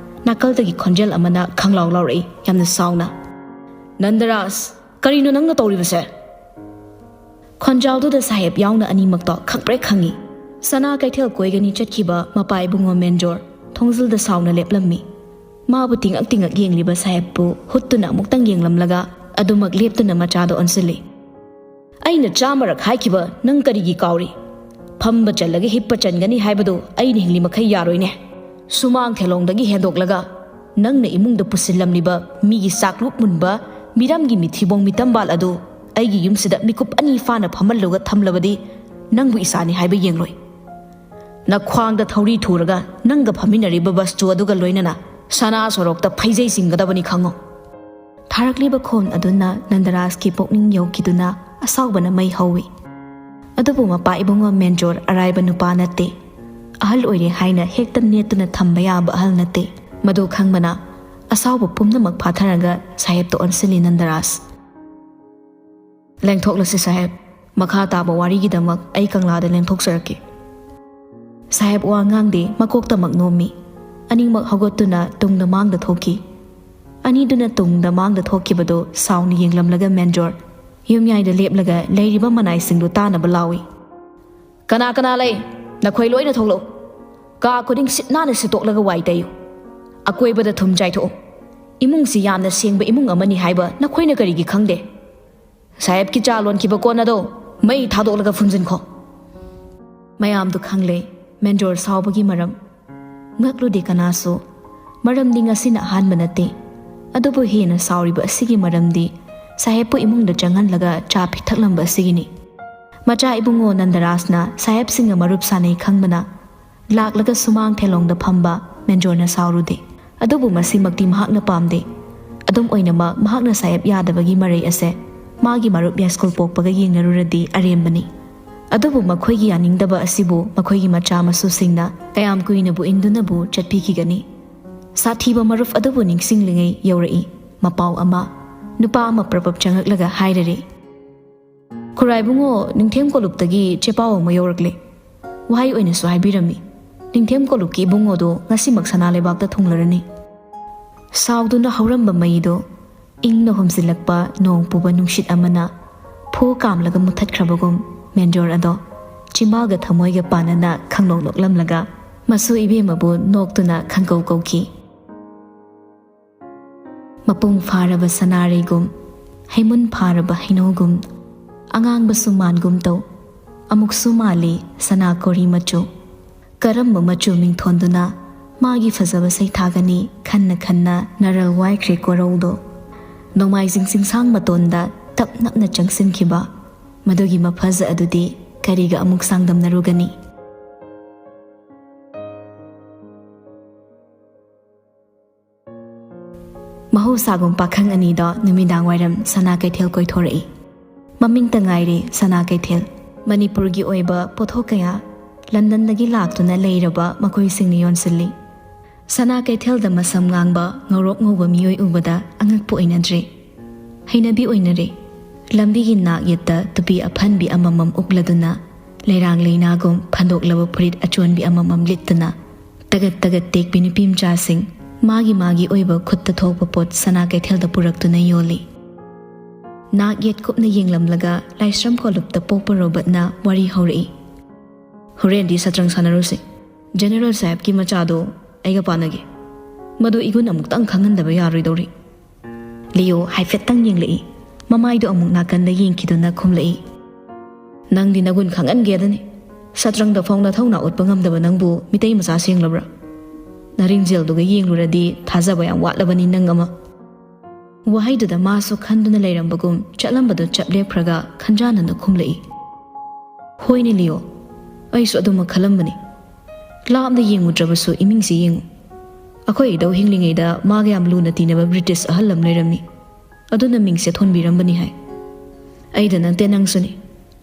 ꯅꯥꯀꯜꯗꯒꯤ ꯈꯣꯟꯖꯦꯜ ꯑꯃꯅ ꯈꯪꯂꯥꯎ ꯂꯥꯎꯔꯛꯏ, ꯌꯥꯝꯅ ꯁꯥꯎꯅ, "ꯅꯟꯗꯔꯥꯖ, ꯀꯔꯤꯅꯣ ꯅꯪꯅ ꯇꯧꯔꯤꯕꯁꯦ?" ꯈꯣꯟꯖꯥꯎꯗꯨꯗ ꯁꯥꯍꯦꯕ ꯌꯥꯎꯅ ꯑꯅꯤꯃꯛꯇꯣ ꯈꯪꯄ꯭ꯔꯦꯛ ꯈꯪꯉꯤ꯫ ꯁꯅꯥ ꯀꯩꯊꯦꯜ ꯀꯣꯏꯒꯅꯤ ꯆꯠꯈꯤꯕ ꯃꯄꯥ ꯏꯕꯨꯡꯉꯣ ꯃꯦꯟꯖꯣꯔ ꯊꯣꯡꯖꯤꯜꯗ ꯁꯥꯎꯅ ꯂꯦꯞꯂꯝꯃꯤ꯫ ꯃꯥꯕꯨ ꯇꯤꯡꯉꯛ ꯇꯤꯡꯉꯛ ꯌꯦꯡꯂꯤꯕ ꯁꯥꯍꯦꯕꯄꯨ ꯍꯨꯠꯇꯨꯅ ꯑꯃꯨꯛꯇꯪ ꯌꯦꯡꯂꯝꯂꯒ ꯑꯗꯨꯃꯛ ꯂꯦꯞꯇꯨꯅ ꯃꯆꯥꯗ ꯑꯣꯟꯁꯤꯜꯂꯤ꯫ "ꯑꯩꯅ ꯆꯥꯝꯃꯔꯛ ꯍꯥꯏꯈꯤꯕ ꯅꯪ ꯀꯔꯤꯒꯤ ꯀꯥꯎꯔꯤ? ꯐꯝꯕ ꯆꯜꯂꯒ ꯍꯤꯞꯄ ꯆꯟꯒꯅꯤ ꯍꯥꯏꯕꯗꯨ ꯑꯩꯅ ꯍꯤꯡꯂꯤ ꯃꯈꯩ ꯌꯥꯔꯣꯏꯅꯦ꯫ ꯁꯨꯃꯥꯡ ꯊꯦꯂꯣꯡꯗꯒꯤ ꯍꯦꯟꯗꯣꯛꯂꯒ ꯅꯪꯅ ꯏꯃꯨꯡꯗ ꯄꯨꯁꯤꯜꯂꯝꯂꯤꯕ ꯃꯤꯒꯤ ꯆꯥꯛꯂꯨꯛ ꯃꯨꯟꯕ ꯃꯤꯔꯝꯒꯤ ꯃꯤꯊꯤꯕꯣꯡ ꯃꯤꯇꯝꯕꯥꯜ ꯑꯗꯨ ꯑꯩꯒꯤ ꯌꯨꯝꯁꯤꯗ ꯃꯤꯀꯨꯞ ꯑꯅꯤ ꯐꯥꯅ ꯐꯝꯍꯜꯂꯒ ꯊꯝꯂꯕꯗꯤ ꯅꯪꯕꯨ ꯏꯆꯥꯅꯤ ꯍꯥꯏꯕ ꯌꯦꯡꯂꯣꯏ꯫ ꯅꯈ꯭ꯋꯥꯡꯗ ꯊꯧꯔꯤ ꯊꯨꯔꯒ ꯅꯪꯒ ꯐꯝꯃꯤꯟꯅꯔꯤꯕ ꯕꯁꯇꯨ ꯑꯗꯨꯒ ꯂꯣꯏꯅꯅ ꯁꯅꯥ ꯁꯣꯔꯣꯛꯇ ꯐꯩꯖꯩ ꯆꯤꯡꯒꯗꯕꯅꯤ ꯈꯪꯉꯨ꯫" ꯊꯥꯔꯛꯂꯤꯕ ꯈꯣꯟ ꯑꯗꯨꯅ ꯅꯟꯗꯔꯥꯖꯀꯤ ꯄꯨꯛꯅꯤꯡ ꯌꯧꯈꯤꯗꯨꯅ ꯑꯁꯥꯎꯕꯅ ꯃꯩ ꯍꯧꯏ꯫ ꯑꯗꯨꯕꯨ ꯃꯄꯥ ꯏꯕꯨꯡꯉꯣ ꯃꯦꯟꯖꯣꯔ ꯑꯔꯥꯏꯕ ꯅꯨꯄꯥ ꯅꯠꯇꯦ꯫ ꯑꯍꯜ ꯑꯣꯏꯔꯦ ꯍꯥꯏꯅ ꯍꯦꯛꯇ ꯅꯦꯠꯇꯨꯅ ꯊꯝꯕ ꯌꯥꯕ ꯑꯍꯜ ꯅꯠꯇꯦ꯫ ꯃꯗꯨ ꯈꯪꯕꯅ ꯑꯁꯥꯎꯕ ꯄꯨꯝꯅꯃꯛ ꯐꯥꯊꯔꯒ ꯁꯥꯍꯦꯕꯇ ꯑꯣꯟꯁꯤꯜꯂꯤ ꯅꯟꯗꯔꯥꯖ꯫ "ꯂꯦꯡꯊꯣꯛꯂꯁꯤ ꯁꯥꯍꯦꯕ꯫ ꯃꯈꯥ ꯇꯥꯕ ꯋꯥꯔꯤꯒꯤꯗꯃꯛ ꯑꯩ ꯀꯪꯂꯥꯗ ꯂꯦꯡꯊꯣꯛꯆꯔꯛꯀꯦ꯫" ꯁꯥꯍꯦꯕ ꯋꯥ ꯉꯥꯡꯗꯦ, ꯃꯀꯣꯛꯇꯃꯛ ꯅꯣꯝꯃꯤ꯫ ꯑꯅꯤꯃꯛ ꯍꯧꯒꯠꯇꯨꯅ ꯇꯨꯡꯗ ꯃꯥꯡꯗ ꯊꯣꯛꯈꯤ꯫ ꯑꯅꯤꯗꯨꯅ ꯇꯨꯡꯗ ꯃꯥꯡꯗ ꯊꯣꯛꯈꯤꯕꯗꯨ ꯁꯥꯎꯅ ꯌꯦꯡꯂꯝꯂꯒ ꯃꯦꯟꯖꯣꯔ ꯌꯨꯝꯌꯥꯏꯗ ꯂꯦꯞꯂꯒ ꯂꯩꯔꯤꯕ ꯃꯅꯥꯏꯁꯤꯡꯗꯨ ꯇꯥꯅꯕ ꯂꯥꯎꯏ꯫ "ꯀꯅꯥ ꯀꯅꯥ ꯂꯩ? ꯅꯈꯣꯏ ꯂꯣꯏꯅ ꯊꯣꯛꯂꯛꯎ꯫ ꯀꯥ ꯈꯨꯗꯤꯡ ꯁꯤꯠ ꯅꯥꯟꯅ ꯁꯤꯠꯇꯣꯛꯂꯒ ꯋꯥꯏ ꯇꯩꯌꯨ꯫ ꯑꯀꯣꯏꯕꯗ ꯊꯨꯝ ꯆꯥꯏꯊꯣꯛꯎ꯫ ꯏꯃꯨꯡꯁꯤ ꯌꯥꯝꯅ ꯁꯦꯡꯕ ꯏꯃꯨꯡ ꯑꯃꯅꯤ ꯍꯥꯏꯕ ꯅꯈꯣꯏꯅ ꯀꯔꯤꯒꯤ ꯈꯪꯗꯦ? ꯁꯥꯍꯦꯕꯀꯤ ꯆꯥ ꯂꯣꯟꯈꯤꯕ ꯀꯣꯟ ꯑꯗꯣ ꯃꯩ ꯊꯥꯗꯣꯛꯂꯒ ꯐꯨꯝꯖꯤꯟꯈꯣ꯫ ꯃꯌꯥꯝꯗꯨ ꯈꯪꯂꯦ ꯃꯦꯟꯖꯣꯔ ꯁꯥꯎꯕꯒꯤ ꯃꯔꯝ꯫ ꯉꯛꯂꯨꯗꯦ ꯀꯅꯥꯁꯨ꯫ ꯃꯔꯝꯗꯤ ꯉꯁꯤꯅ ꯑꯍꯥꯟꯕ ꯅꯠꯇꯦ꯫ ꯑꯗꯨꯕꯨ ꯍꯦꯟꯅ ꯁꯥꯎꯔꯤꯕ ꯑꯁꯤꯒꯤ ꯃꯔꯝꯗꯤ ꯁꯥꯍꯦꯕꯄꯨ ꯏꯃꯨꯡꯗ ꯆꯪꯍꯜꯂꯒ ꯆꯥ ꯄꯤꯊꯛꯂꯝꯕ ꯑꯁꯤꯒꯤꯅꯤ꯫ ꯃꯆꯥ ꯏꯕꯨꯡꯉꯣ ꯅꯟꯗꯔꯥꯖꯅ ꯁꯥꯍꯦꯕꯁꯤꯡꯒ ꯃꯔꯨꯞ ꯁꯥꯟꯅꯩ ꯈꯪꯕꯅ ꯂꯥꯛꯂꯒ ꯁꯨꯃꯥꯡ ꯊꯦꯂꯣꯡꯗ ꯐꯝꯕ ꯃꯦꯟꯖꯣꯔꯅ ꯁꯥꯎꯔꯨꯗꯦ꯫ ꯑꯗꯨꯕꯨ ꯃꯁꯤꯃꯛꯇꯤ ꯃꯍꯥꯛꯅ ꯄꯥꯝꯗꯦ꯫ ꯑꯗꯨꯝ ꯑꯣꯏꯅꯃꯛ ꯃꯍꯥꯛꯅ ꯁꯥꯍꯦꯕ ꯌꯥꯗꯕꯒꯤ ꯃꯔꯩ ꯑꯁꯦ ꯃꯥꯒꯤ ꯃꯔꯨꯞ ꯌꯥꯏꯁ꯭ꯀꯨꯜ ꯄꯣꯛꯄꯒ ꯌꯦꯡꯅꯔꯨꯔꯗꯤ ꯑꯔꯦꯝꯕꯅꯤ꯫ ꯑꯗꯨꯕꯨ ꯃꯈꯣꯏꯒꯤ ꯌꯥꯅꯤꯡꯗꯕ ꯑꯁꯤꯕꯨ ꯃꯈꯣꯏꯒꯤ ꯃꯆꯥ ꯃꯁꯨꯁꯤꯡꯅ ꯀꯌꯥꯝ ꯀꯨꯏꯅꯕꯨ ꯏꯟꯗꯨꯅꯕꯨ ꯆꯠꯄꯤꯈꯤꯒꯅꯤ? ꯁꯥꯊꯤꯕ ꯃꯔꯨꯞ ꯑꯗꯨꯕꯨ ꯅꯤꯡꯁꯤꯡꯂꯤꯉꯩ ꯌꯧꯔꯛꯏ ꯃꯄꯥꯎ ꯑꯃ꯫ ꯅꯨꯄꯥ ꯑꯃ ꯄ꯭ꯔꯞ ꯄ꯭ꯔꯞ ꯆꯪꯂꯛꯂꯒ ꯍꯥꯏꯔꯔꯦ, "ꯈꯨꯔꯥꯏꯕꯨꯡꯉꯣ, ꯅꯤꯡꯊꯦꯝ ꯀꯣꯂꯨꯞꯇꯒꯤ ꯆꯦꯄꯥꯎ ꯑꯃ ꯌꯧꯔꯛꯂꯦ꯫ ꯋꯥꯍꯩ ꯑꯣꯏꯅꯁꯨ ꯍꯥꯏꯕꯤꯔꯝꯃꯤ꯫ ꯅꯤꯡꯊꯦꯝ ꯀꯣꯂꯨꯞꯀꯤ ꯏꯕꯨꯡꯉꯣꯗꯣ ꯉꯁꯤꯃꯛ ꯁꯅꯥ ꯂꯩꯕꯥꯛꯇ ꯊꯨꯡꯂꯔꯅꯤ꯫" ꯁꯥꯎꯗꯨꯅ ꯍꯧꯔꯝꯕ ꯃꯩꯗꯣ ꯏꯪꯅ ꯍꯨꯝꯖꯤꯜꯂꯛꯄ ꯅꯣꯡ ꯄꯨꯕ ꯅꯨꯡꯁꯤꯠ ꯑꯃꯅ ꯐꯨ ꯀꯥꯝꯂꯒ ꯃꯨꯊꯠꯈ꯭ꯔꯕꯒꯨꯝ ꯃꯦꯟꯖꯣꯔ ꯑꯗꯣ ꯆꯤꯝꯕꯥꯜꯒ ꯊꯃꯣꯏꯒ ꯄꯥꯟꯅꯅ ꯈꯪꯅꯣꯛ ꯅꯣꯛꯂꯝꯂꯒ ꯃꯁꯨ ꯏꯕꯦꯝꯃꯕꯨ ꯅꯣꯛꯇꯨꯅ ꯈꯪꯀꯧ ꯀꯧꯈꯤ꯫ ꯃꯄꯨꯡ ꯐꯥꯔꯕ ꯁꯅꯥꯔꯩꯒꯨꯝ, ꯍꯩꯃꯨꯟ ꯐꯥꯔꯕ ꯍꯩꯅꯧꯒꯨꯝ, ꯑꯉꯥꯡꯕꯁꯨ ꯃꯥꯟꯒꯨꯝ ꯇꯧ, ꯑꯃꯨꯛꯁꯨ ꯃꯥꯜꯂꯤ ꯁꯅꯥ ꯀꯣꯔꯤ ꯃꯆꯨ꯫ ꯀꯔꯝꯕ ꯃꯆꯨ ꯃꯤꯡꯊꯣꯟꯗꯨꯅ ꯃꯥꯒꯤ ꯐꯖꯕ ꯁꯩꯊꯥꯒꯅꯤ ꯈꯟꯅ ꯈꯟꯅ ꯅꯔꯜ ꯋꯥꯏꯈ꯭ꯔꯦ ꯀꯣꯔꯧꯗꯣ꯫ ꯅꯣꯡꯃꯥꯏꯖꯤꯡ ꯆꯤꯡꯁꯥꯡ ꯃꯇꯣꯟꯗ ꯇꯞ ꯅꯞꯅ ꯆꯪꯁꯤꯟꯈꯤꯕ ꯃꯗꯨꯒꯤ ꯃꯐꯖ ꯑꯗꯨꯗꯤ ꯀꯔꯤꯒ ꯑꯃꯨꯛ ꯆꯥꯡꯗꯝꯅꯔꯨꯒꯅꯤ? ꯃꯍꯧꯁꯥꯒꯨꯝ ꯄꯥꯈꯪ ꯑꯅꯤꯗꯣ ꯅꯨꯃꯤꯗꯥꯡ ꯋꯥꯏꯔꯝ ꯁꯅꯥ ꯀꯩꯊꯦꯜ ꯀꯣꯏꯊꯣꯔꯛꯏ꯫ ꯃꯃꯤꯡꯇ ꯉꯥꯏꯔꯦ ꯁꯅꯥ ꯀꯩꯊꯦꯜ꯫ ꯃꯅꯤꯄꯨꯔꯒꯤ ꯑꯣꯏꯕ ꯄꯣꯠꯊꯣꯛ ꯀꯌꯥ ꯂꯟꯗꯟꯗꯒꯤ ꯂꯥꯛꯇꯨꯅ ꯂꯩꯔꯕ ꯃꯈꯣꯏꯁꯤꯡꯅ ꯌꯣꯟꯁꯤꯜꯂꯤ꯫ ꯁꯅꯥ ꯀꯩꯊꯦꯜꯗ ꯃꯁꯝ ꯉꯥꯡꯕ ꯉꯧꯔꯣꯛ ꯉꯧꯕ ꯃꯤꯑꯣꯏ ꯎꯕꯗ ꯑꯉꯛꯄ ꯑꯣꯏꯅꯗ꯭ꯔꯦ꯫ ꯍꯩꯅꯕꯤ ꯑꯣꯏꯅꯔꯦ꯫ ꯂꯝꯕꯤꯒꯤ ꯅꯥꯛ ꯌꯦꯠꯇ ꯇꯨꯄꯤ ꯑꯐꯟꯕꯤ ꯑꯃꯃꯝ ꯎꯞꯂꯗꯨꯅ ꯂꯩꯔꯥꯡ ꯂꯩꯅꯥꯒꯨꯝ ꯐꯟꯗꯣꯛꯂꯕ ꯐꯨꯔꯤꯠ ꯑꯆꯣꯟꯕꯤ ꯑꯃꯃꯝ ꯂꯤꯠꯇꯨꯅ ꯇꯒꯠ ꯇꯒꯠ ꯇꯦꯛꯄꯤ ꯅꯨꯄꯤ ꯃꯆꯥꯁꯤꯡ ꯃꯥꯒꯤ ꯃꯥꯒꯤ ꯑꯣꯏꯕ ꯈꯨꯠꯇ ꯊꯣꯛꯄ ꯄꯣꯠ ꯁꯅꯥ ꯀꯩꯊꯦꯜꯗ ꯄꯨꯔꯛꯇꯨꯅ ꯌꯣꯜꯂꯤ꯫ ꯅꯥꯛ ꯌꯦꯠ ꯀꯨꯞꯅ ꯌꯦꯡꯂꯝꯂꯒ ꯂꯥꯏꯁ꯭ꯔꯝ ꯀꯣꯂꯨꯞꯇ ꯄꯣꯛꯄ ꯔꯣꯕꯔꯠꯅ ꯋꯥꯔꯤ ꯍꯧꯔꯛꯏ꯫ "ꯍꯣꯔꯦꯟꯗꯤ ꯁꯠꯇ꯭ꯔꯪ ꯁꯥꯟꯅꯔꯨꯁꯤ꯫ ꯖꯦꯅꯦꯔꯦꯜ ꯁꯥꯍꯦꯕꯀꯤ ꯃꯆꯥꯗꯣ ꯑꯩꯒ ꯄꯥꯟꯅꯒꯦ꯫ ꯃꯗꯨ ꯏꯒꯨꯟ ꯑꯃꯨꯛꯇꯪ ꯈꯪꯍꯟꯗꯕ ꯌꯥꯔꯣꯏꯗꯧꯔꯤ꯫" ꯂꯤꯌꯣ ꯍꯥꯏꯐꯦꯠꯇꯪ ꯌꯦꯡꯂꯛꯏ꯫ ꯃꯃꯥꯏꯗꯨ ꯑꯃꯨꯛ ꯅꯥꯀꯟꯗ ꯌꯦꯡꯈꯤꯗꯨꯅ ꯈꯨꯝꯂꯛꯏ, "ꯅꯪꯗꯤ ꯅꯒꯨꯟ ꯈꯪꯍꯟꯒꯦꯗꯅꯤ꯫ ꯁꯇ꯭ꯔꯪꯗ ꯐꯥꯎ ꯅꯊꯧꯅꯥ ꯎꯠꯄ ꯉꯝꯗꯕ ꯅꯪꯕꯨ ꯃꯤꯇꯩ ꯃꯆꯥ ꯁꯦꯡꯂꯕ꯭ꯔꯥ? ꯅꯔꯤꯡꯖꯦꯜꯗꯨꯒ ꯌꯦꯡꯂꯨꯔꯗꯤ ꯊꯥꯖꯕ ꯌꯥꯝ ꯋꯥꯠꯂꯕꯅꯤ ꯅꯪ ꯑꯃ꯫ ꯋꯥꯍꯩꯗꯨꯗ ꯃꯥꯁꯨ ꯈꯟꯗꯨꯅ ꯂꯩꯔꯝꯕꯒꯨꯝ ꯆꯠꯂꯝꯕꯗꯨ ꯆꯞ ꯂꯦꯞꯈ꯭ꯔꯒ ꯈꯟꯖꯥꯟꯅꯅ ꯈꯨꯝꯂꯛꯏ꯫ ꯍꯣꯏꯅꯦ ꯂꯤꯌꯣ, ꯑꯩꯁꯨ ꯑꯗꯨꯃꯛ ꯈꯜꯂꯝꯕꯅꯤ꯫ ꯂꯥꯞꯅ ꯌꯦꯡꯉꯨꯗ꯭ꯔꯕꯁꯨ ꯏꯃꯤꯡꯁꯤ ꯌꯦꯡꯉꯨ꯫ ꯑꯩꯈꯣꯏ ꯏꯙꯧ ꯍꯤꯡꯂꯤꯉꯩꯗ ꯃꯥꯒ ꯌꯥꯝ ꯂꯨꯅ ꯇꯤꯟꯅꯕ ꯕ꯭ꯔꯤꯇꯤꯁ ꯑꯍꯜ ꯑꯃ ꯂꯩꯔꯝꯃꯤ꯫ ꯑꯗꯨꯅ ꯃꯤꯡꯁꯦ ꯊꯣꯟꯕꯤꯔꯝꯕꯅꯤ ꯍꯥꯏ꯫ ꯑꯩꯗ ꯅꯠꯇꯦ, ꯅꯪꯁꯨꯅꯤ꯫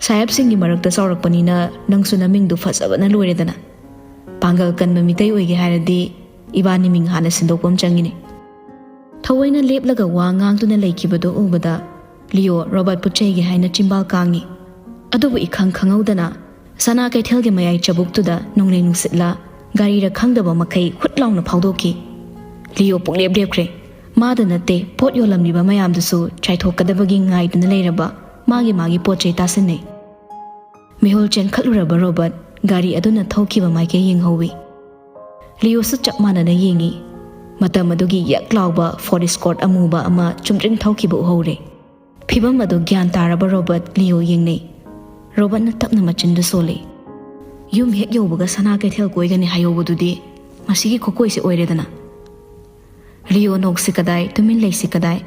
ꯁꯥꯍꯦꯕꯁꯤꯡꯒꯤ ꯃꯔꯛꯇ ꯆꯥꯎꯔꯛꯄꯅꯤꯅ ꯅꯪꯁꯨ ꯅꯃꯤꯡꯗꯨ ꯐꯖꯕꯅ ꯂꯣꯏꯔꯦꯗꯅ꯫ ꯄꯥꯡꯒꯜ ꯀꯟꯕ ꯃꯤꯇꯩ ꯑꯣꯏꯒꯦ ꯍꯥꯏꯔꯗꯤ ꯏꯕꯥꯅꯤ ꯃꯤꯡ ꯍꯥꯟꯅ ꯁꯤꯟꯗꯣꯛꯄ ꯑꯃ ꯆꯪꯉꯤꯅꯦ꯫ ꯊꯑꯣꯏꯅ ꯂꯦꯞꯂꯒ ꯋꯥ ꯉꯥꯡꯗꯨꯅ ꯂꯩꯈꯤꯕꯗꯨ ꯎꯕꯗ ꯂꯤꯌꯣ ꯔꯣꯕꯥꯔꯠꯄꯨ ꯆꯩꯒꯦ ꯍꯥꯏꯅ ꯆꯤꯝꯕꯥꯜ ꯀꯥꯡꯉꯤ꯫ ꯑꯗꯨꯕꯨ ꯏꯈꯪ ꯈꯪꯍꯧꯗꯅ ꯁꯅꯥ ꯀꯩꯊꯦꯜꯒꯤ ꯃꯌꯥꯏ ꯆꯕꯨꯛꯇꯨꯗ ꯅꯣꯡꯂꯩ ꯅꯨꯡꯁꯤꯠꯂ ꯒꯥꯔꯤꯔ ꯈꯪꯗꯕ ꯃꯈꯩ ꯍꯨꯠ ꯂꯥꯎꯅ ꯐꯥꯎꯗꯣꯛꯈꯤ꯫ ꯂꯤꯌꯣ ꯄꯨꯡꯂꯦꯞ ꯂꯦꯞꯈ꯭ꯔꯦ꯫ ꯃꯥꯗ ꯅꯠꯇꯦ, ꯄꯣꯠ ꯌꯣꯜꯂꯝꯂꯤꯕ ꯃꯌꯥꯝꯗꯨꯁꯨ ꯆꯥꯏꯊꯣꯛꯀꯗꯕꯒꯤ ꯉꯥꯏꯗꯨꯅ ꯂꯩꯔꯕ ꯃꯥꯒꯤ ꯃꯥꯒꯤ ꯄꯣꯠ ꯆꯩ ꯇꯥꯁꯤꯟꯅꯩ꯫ ꯃꯤꯍꯨꯜ ꯆꯦꯟꯈꯠꯂꯨꯔꯕ ꯔꯣꯕꯔꯠ ꯒꯥꯔꯤ ꯑꯗꯨꯅ ꯊꯧꯈꯤꯕ ꯃꯥꯏꯀꯩ ꯌꯦꯡꯍꯧꯏ꯫ ꯂꯤꯌꯣꯁꯨ ꯆꯞ ꯃꯥꯟꯅꯅ ꯌꯦꯡꯏ꯫ ꯃꯇꯝ ꯑꯗꯨꯒꯤ ꯌꯛ ꯂꯥꯎꯕ ꯐꯣꯔꯗ ꯏꯁꯀꯣꯔꯠ ꯑꯃꯨꯕ ꯑꯃ ꯆꯨꯝꯗ꯭ꯔꯤꯡ ꯊꯧꯈꯤꯕ ꯎꯍꯧꯔꯦ꯫ ꯐꯤꯚꯝ ꯑꯗꯨ ꯒ꯭ꯌꯥꯟ ꯇꯥꯔꯕ ꯔꯣꯕꯔꯠ ꯂꯤꯌꯣ ꯌꯦꯡꯅꯩ꯫ ꯔꯣꯕꯔꯠꯅ ꯇꯞꯅ ꯃꯆꯤꯟꯗꯨ ꯁꯣꯜꯂꯤ꯫ "ꯌꯨꯝ ꯍꯦꯛ ꯌꯧꯕꯒ ꯁꯅꯥ ꯀꯩꯊꯦꯜ ꯀꯣꯏꯒꯅꯤ ꯍꯥꯏꯍꯧꯕꯗꯨꯗꯤ ꯃꯁꯤꯒꯤ ꯈꯨꯀꯣꯏꯁꯦ ꯑꯣꯏꯔꯦꯗꯅ꯫" ꯂꯤꯌꯣ ꯅꯣꯛꯁꯤ ꯀꯗꯥꯏ, ꯇꯨꯃꯤꯟ ꯂꯩꯁꯤ ꯀꯗꯥꯏ,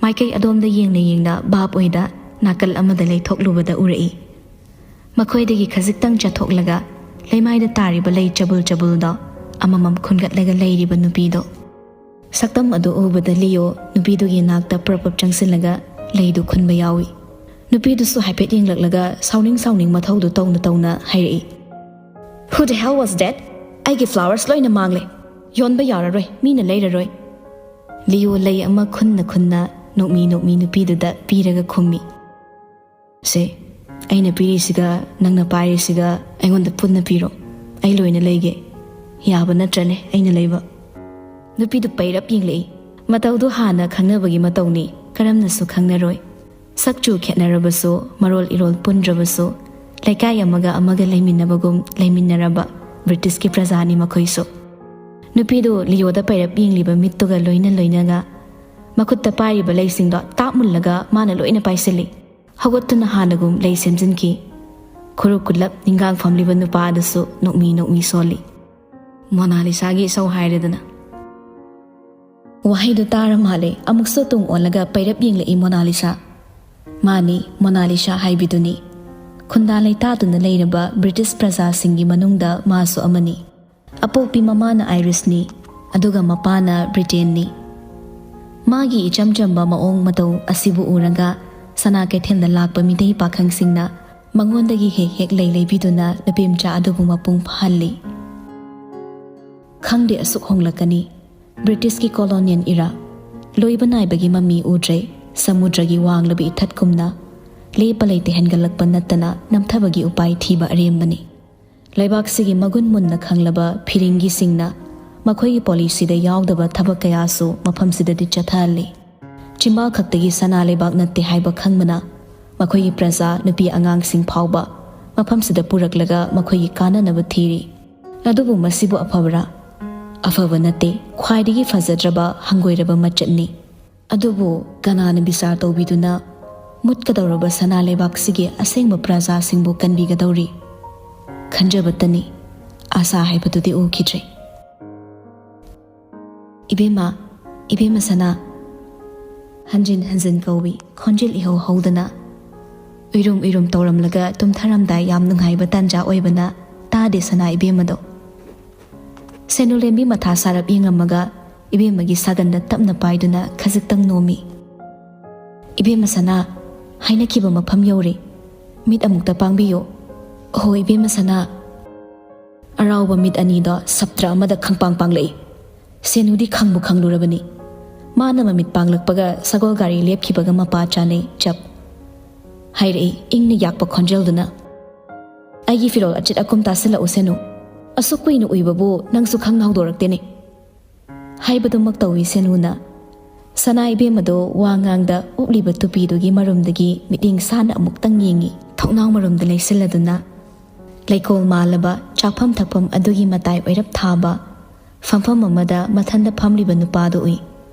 ꯃꯥꯏꯀꯩ ꯑꯗꯣꯝꯗ ꯌꯦꯡꯅ ꯌꯦꯡꯅ ꯚꯥꯞ ꯑꯣꯏꯗ ꯅꯥꯀꯜ ꯑꯃꯗ ꯂꯩꯊꯣꯛꯂꯨꯕꯗ ꯎꯔꯛꯏ꯫ ꯃꯈꯣꯏꯗꯒꯤ ꯈꯖꯤꯛꯇꯪ ꯆꯠꯊꯣꯛꯂꯒ ꯂꯩꯃꯥꯏꯗ ꯇꯥꯔꯤꯕ ꯂꯩ ꯆꯕꯨꯜ ꯆꯕꯨꯜꯗꯣ ꯑꯃꯃꯝ ꯈꯨꯟꯒꯠꯂꯒ ꯂꯩꯔꯤꯕ ꯅꯨꯄꯤꯗꯣ꯫ ꯁꯛꯇꯝ ꯑꯗꯨ ꯎꯕꯗ ꯂꯤꯌꯣ ꯅꯨꯄꯤꯗꯨꯒꯤ ꯅꯥꯛꯇ ꯄ꯭ꯔꯞ ꯄ꯭ꯔꯞ ꯆꯪꯁꯤꯜꯂꯒ ꯂꯩꯗꯨ ꯈꯨꯟꯕ ꯌꯥꯎꯏ꯫ ꯅꯨꯄꯤꯗꯨꯁꯨ ꯍꯥꯏꯐꯦꯠ ꯌꯦꯡꯂꯛꯂꯒ ꯁꯥꯎꯅꯤꯡ ꯁꯥꯎꯅꯤꯡ ꯃꯊꯧꯗꯨ ꯇꯧꯅ ꯇꯧꯅ ꯍꯥꯏꯔꯛꯏ, "Who the hell was that? ꯑꯩꯒꯤ flowers ꯂꯣꯏꯅ ꯃꯥꯡꯂꯦ꯫ ꯌꯣꯟꯕ ꯌꯥꯔꯔꯣꯏ, ꯃꯤꯅ ꯂꯩꯔꯔꯣꯏ꯫" ꯂꯤꯌꯣ ꯂꯩ ꯑꯃ ꯈꯨꯟꯅ ꯈꯨꯟꯅ ꯅꯣꯛꯃꯤ ꯅꯣꯛꯃꯤ ꯅꯨꯄꯤꯗꯨꯗ ꯄꯤꯔꯒ ꯈꯨꯝꯃꯤ, "ꯁꯦ, ꯑꯩꯅ ꯄꯤꯔꯤꯁꯤꯒ ꯅꯪꯅ ꯄꯥꯏꯔꯤꯁꯤꯒ ꯑꯩꯉꯣꯟꯗ ꯄꯨꯟꯅ ꯄꯤꯔꯣ꯫ ꯑꯩ ꯂꯣꯏꯅ ꯂꯩꯒꯦ꯫ ꯌꯥꯕ ꯅꯠꯇ꯭ꯔꯅꯦ ꯑꯩꯅ ꯂꯩꯕ?" ꯅꯨꯄꯤꯗꯨ ꯄꯩꯔꯞ ꯌꯦꯡꯂꯛꯏ꯫ ꯃꯇꯧꯗꯨ ꯍꯥꯟꯅ ꯈꯪꯅꯕꯒꯤ ꯃꯇꯧꯅꯤ, ꯀꯔꯝꯅꯁꯨ ꯈꯪꯅꯔꯣꯏ꯫ ꯁꯛꯆꯨ ꯈꯦꯠꯅꯔꯕꯁꯨ, ꯃꯔꯣꯜ ꯏꯔꯣꯜ ꯄꯨꯟꯗ꯭ꯔꯕꯁꯨ, ꯂꯩꯀꯥꯏ ꯑꯃꯒ ꯑꯃꯒ ꯂꯩꯃꯤꯟꯅꯕꯒꯨꯝ ꯂꯩꯃꯤꯟꯅꯔꯕ ꯕ꯭ꯔꯤꯇꯤꯁꯀꯤ ꯄ꯭ꯔꯖꯥꯅꯤ ꯃꯈꯣꯏꯁꯨ꯫ ꯅꯨꯄꯤꯗꯨ ꯂꯤꯌꯣꯗ ꯄꯩꯔꯞ ꯌꯦꯡꯂꯤꯕ ꯃꯤꯠꯇꯨꯒ ꯂꯣꯏꯅ ꯂꯣꯏꯅꯅ ꯃꯈꯨꯠꯇ ꯄꯥꯏꯔꯤꯕ ꯂꯩꯁꯤꯡꯗꯣ ꯇꯥꯞ ꯃꯨꯜꯂꯒ ꯃꯥꯅ ꯂꯣꯏꯅ ꯄꯥꯏꯁꯤꯜꯂꯤ꯫ ꯍꯧꯒꯠꯇꯨꯅ ꯍꯥꯟꯅꯒꯨꯝ ꯂꯩ ꯁꯦꯝꯖꯤꯟꯈꯤ꯫ ꯈꯨꯔꯨ ꯈꯨꯠꯂꯞ ꯅꯤꯡꯒꯥꯡ ꯐꯝꯂꯤꯕ ꯅꯨꯄꯥ ꯑꯗꯨꯁꯨ ꯅꯣꯛꯃꯤ ꯅꯣꯛꯃꯤ ꯁꯣꯜꯂꯤ꯫ "ꯃꯣꯅꯥꯂꯤꯁꯥꯒꯤ ꯏꯁꯧ ꯍꯥꯏꯔꯦꯗꯅ꯫" ꯋꯥꯍꯩꯗꯨ ꯇꯥꯔ ꯃꯥꯜꯂꯦ ꯑꯃꯨꯛꯁꯨ ꯇꯨꯡ ꯑꯣꯜꯂꯒ ꯄꯩꯔꯞ ꯌꯦꯡꯂꯛꯏ ꯃꯣꯅꯥꯂꯤꯁꯥ꯫ ꯃꯥꯅꯤ, ꯃꯣꯅꯥꯂꯤꯁꯥ ꯍꯥꯏꯕꯤꯗꯨꯅꯤ꯫ ꯈꯨꯟꯗꯥ ꯂꯩꯇꯥꯗꯨꯅ ꯂꯩꯔꯕ ꯕ꯭ꯔꯤꯇꯤꯁ ꯄ꯭ꯔꯖꯥꯁꯤꯡꯒꯤ ꯃꯅꯨꯡꯗ ꯃꯥꯁꯨ ꯑꯃꯅꯤ꯫ ꯑꯄꯣꯛꯄꯤ ꯃꯃꯥꯅ ꯑꯥꯏꯔꯤꯁꯅꯤ, ꯑꯗꯨꯒ ꯃꯄꯥꯅ ꯕ꯭ꯔꯤꯇꯦꯟꯅꯤ꯫ ꯃꯥꯒꯤ ꯏꯆꯝ ꯆꯝꯕ ꯃꯑꯣꯡ ꯃꯇꯧ ꯑꯁꯤꯕꯨ ꯎꯔꯒ ꯁꯅꯥ ꯀꯩꯊꯦꯜꯗ ꯂꯥꯛꯄ ꯃꯤꯇꯩ ꯄꯥꯈꯪꯁꯤꯡꯅ ꯃꯉꯣꯟꯗꯒꯤ ꯍꯦꯛ ꯍꯦꯛ ꯂꯩ ꯂꯩꯕꯤꯗꯨꯅ ꯅꯨꯄꯤꯃꯆꯥ ꯑꯗꯨꯕꯨ ꯃꯄꯨꯡ ꯐꯥꯍꯜꯂꯤ꯫ ꯈꯪꯗꯦ ꯑꯁꯨꯛ ꯍꯣꯡꯂꯛꯀꯅꯤ꯫ ꯕ꯭ꯔꯤꯇꯤꯁꯀꯤ ꯀꯣꯂꯣꯅꯤꯌꯦꯜ ꯏꯔꯥ ꯂꯣꯏꯕ ꯅꯥꯏꯕꯒꯤ ꯃꯃꯤ ꯎꯗ꯭ꯔꯦ꯫ ꯁꯃꯨꯗ꯭ꯔꯒꯤ ꯋꯥꯡꯂꯕ ꯏꯊꯠꯀꯨꯝꯅ ꯂꯦꯞꯄ ꯂꯩꯇ ꯍꯦꯟꯒꯠꯂꯛꯄ ꯅꯠꯇꯅ ꯅꯝꯊꯕꯒꯤ ꯎꯄꯥꯏ ꯊꯤꯕ ꯑꯔꯦꯝꯕꯅꯤ꯫ ꯂꯩꯕꯥꯛꯁꯤꯒꯤ ꯃꯒꯨꯟ ꯃꯨꯟꯅ ꯈꯪꯂꯕ ꯐꯤꯔꯤꯡꯒꯤꯁꯤꯡꯅ ꯃꯈꯣꯏꯒꯤ ꯄꯣꯂꯤꯁꯤꯗ ꯌꯥꯎꯗꯕ ꯊꯕꯛ ꯀꯌꯥꯁꯨ ꯃꯐꯝꯁꯤꯗꯗꯤ ꯆꯠꯊꯍꯜꯂꯤ꯫ ꯆꯤꯝꯕꯥꯜ ꯈꯛꯇꯒꯤ ꯁꯅꯥ ꯂꯩꯕꯥꯛ ꯅꯠꯇꯦ ꯍꯥꯏꯕ ꯈꯪꯕꯅ ꯃꯈꯣꯏꯒꯤ ꯄ꯭ꯔꯖꯥ ꯅꯨꯄꯤ ꯑꯉꯥꯡꯁꯤꯡ ꯐꯥꯎꯕ ꯃꯐꯝꯁꯤꯗ ꯄꯨꯔꯛꯂꯒ ꯃꯈꯣꯏꯒꯤ ꯀꯥꯟꯅꯅꯕ ꯊꯤꯔꯤ꯫ ꯑꯗꯨꯕꯨ ꯃꯁꯤꯕꯨ ꯑꯐꯕꯔꯥ? ꯑꯐꯕ ꯅꯠꯇꯦ, ꯈ꯭ꯋꯥꯏꯗꯒꯤ ꯐꯖꯗ꯭ꯔꯕ ꯍꯪꯒꯣꯏꯔꯕ ꯃꯆꯠꯅꯤ꯫ ꯑꯗꯨꯕꯨ ꯀꯅꯥꯅ ꯕꯤꯆꯥꯔ ꯇꯧꯕꯤꯗꯨꯅ ꯃꯨꯠꯀꯗꯧꯔꯕ ꯁꯅꯥ ꯂꯩꯕꯥꯛꯁꯤꯒꯤ ꯑꯁꯦꯡꯕ ꯄ꯭ꯔꯖꯥꯁꯤꯡꯕꯨ ꯀꯟꯕꯤꯒꯗꯧꯔꯤ? ꯈꯟꯖꯕꯇꯅꯤ, ꯑꯥꯁꯥ ꯍꯥꯏꯕꯗꯨꯗꯤ ꯎꯈꯤꯗ꯭ꯔꯦ꯫ "ꯏꯕꯦꯝꯃ, ꯏꯕꯦꯝꯃ ꯁꯅꯥ!" ꯍꯟꯖꯤꯟ ꯍꯟꯖꯤꯟ ꯀꯧꯏ, ꯈꯣꯟꯖꯦꯜ ꯏꯍꯧ ꯍꯧꯗꯅ꯫ ꯎꯏꯔꯨꯝ ꯎꯏꯔꯨꯝ ꯇꯧꯔꯝꯂꯒ ꯇꯨꯝꯊꯔꯝꯗꯥꯏ ꯌꯥꯝ ꯅꯨꯡꯉꯥꯏꯕ ꯇꯥꯟꯖꯥ ꯑꯣꯏꯕꯅ ꯇꯥꯗꯦ ꯁꯅꯥ ꯏꯕꯦꯝꯃꯗꯣ꯫ ꯁꯦꯅꯨꯂꯦꯝꯕꯤ ꯃꯊꯥ ꯁꯥꯔꯞ ꯌꯦꯡꯉꯝꯃꯒ ꯏꯕꯦꯝꯃꯒꯤ ꯁꯥꯒꯟꯗ ꯇꯞꯅ ꯄꯥꯏꯗꯨꯅ ꯈꯖꯤꯛꯇꯪ ꯅꯣꯝꯃꯤ꯫ "ꯏꯕꯦꯝꯃ ꯁꯅꯥ, ꯍꯥꯏꯅꯈꯤꯕ ꯃꯐꯝ ꯌꯧꯔꯦ꯫ ꯃꯤꯠ ꯑꯃꯨꯛꯇ ꯄꯥꯡꯕꯤꯌꯨ꯫ ꯑꯍꯣ ꯏꯕꯦꯝꯃ ꯁꯅꯥ!" ꯑꯔꯥꯎꯕ ꯃꯤꯠ ꯑꯅꯤꯗꯣ ꯁꯞꯇ꯭ꯔ ꯑꯃꯗ ꯈꯪꯄꯥꯡ ꯄꯥꯡꯂꯛꯏ꯫ ꯁꯦꯅꯨꯗꯤ ꯈꯪꯕꯨ ꯈꯪꯂꯨꯔꯕꯅꯤ꯫ ꯃꯥꯅ ꯃꯃꯤꯠ ꯄꯥꯡꯂꯛꯄꯒ ꯁꯒꯣꯜ ꯒꯥꯔꯤ ꯂꯦꯞꯈꯤꯕꯒ ꯃꯄꯥ ꯆꯥꯅꯩ, ꯆꯞ꯫ ꯍꯥꯏꯔꯛꯏ ꯏꯪꯅ ꯌꯥꯛꯄ ꯈꯣꯟꯖꯦꯜꯗꯨꯅ꯫ "ꯑꯩꯒꯤ ꯐꯤꯔꯣꯜ ꯑꯆꯤꯠ ꯑꯀꯨꯝ ꯇꯥꯁꯤꯜꯂꯛꯎ ꯁꯦꯅꯨ꯫ ꯑꯁꯨꯛ ꯀꯨꯏꯅ ꯎꯏꯕꯕꯨ ꯅꯪꯁꯨ ꯈꯪ ꯍꯧꯗꯣꯔꯛꯇꯦꯅꯦ꯫" ꯍꯥꯏꯕꯗꯨꯃꯛ ꯇꯧꯏ ꯁꯦꯅꯨꯅ꯫ ꯁꯅꯥ ꯏꯕꯦꯝꯃꯗꯣ ꯋꯥ ꯉꯥꯡꯗ ꯎꯞꯂꯤꯕ ꯇꯨꯄꯤꯗꯨꯒꯤ ꯃꯔꯨꯝꯗꯒꯤ ꯃꯤꯠꯌꯦꯡ ꯁꯥꯟꯅ ꯑꯃꯨꯛꯇꯪ ꯌꯦꯡꯉꯤ꯫ ꯊꯣꯡꯅꯥꯎ ꯃꯔꯨꯝꯗ ꯂꯩꯁꯤꯜꯂꯗꯨꯅ ꯂꯩꯀꯣꯜ ꯃꯥꯜꯂꯕ ꯆꯥꯛꯐꯝ ꯊꯛꯐꯝ ꯑꯗꯨꯒꯤ ꯃꯇꯥꯏ ꯑꯣꯏꯔꯞ ꯊꯥꯕ ꯐꯝꯐꯝ ꯑꯃꯗ ꯃꯊꯟꯗ ꯐꯝꯂꯤꯕ ꯅꯨꯄꯥꯗꯨ ꯎꯏ꯫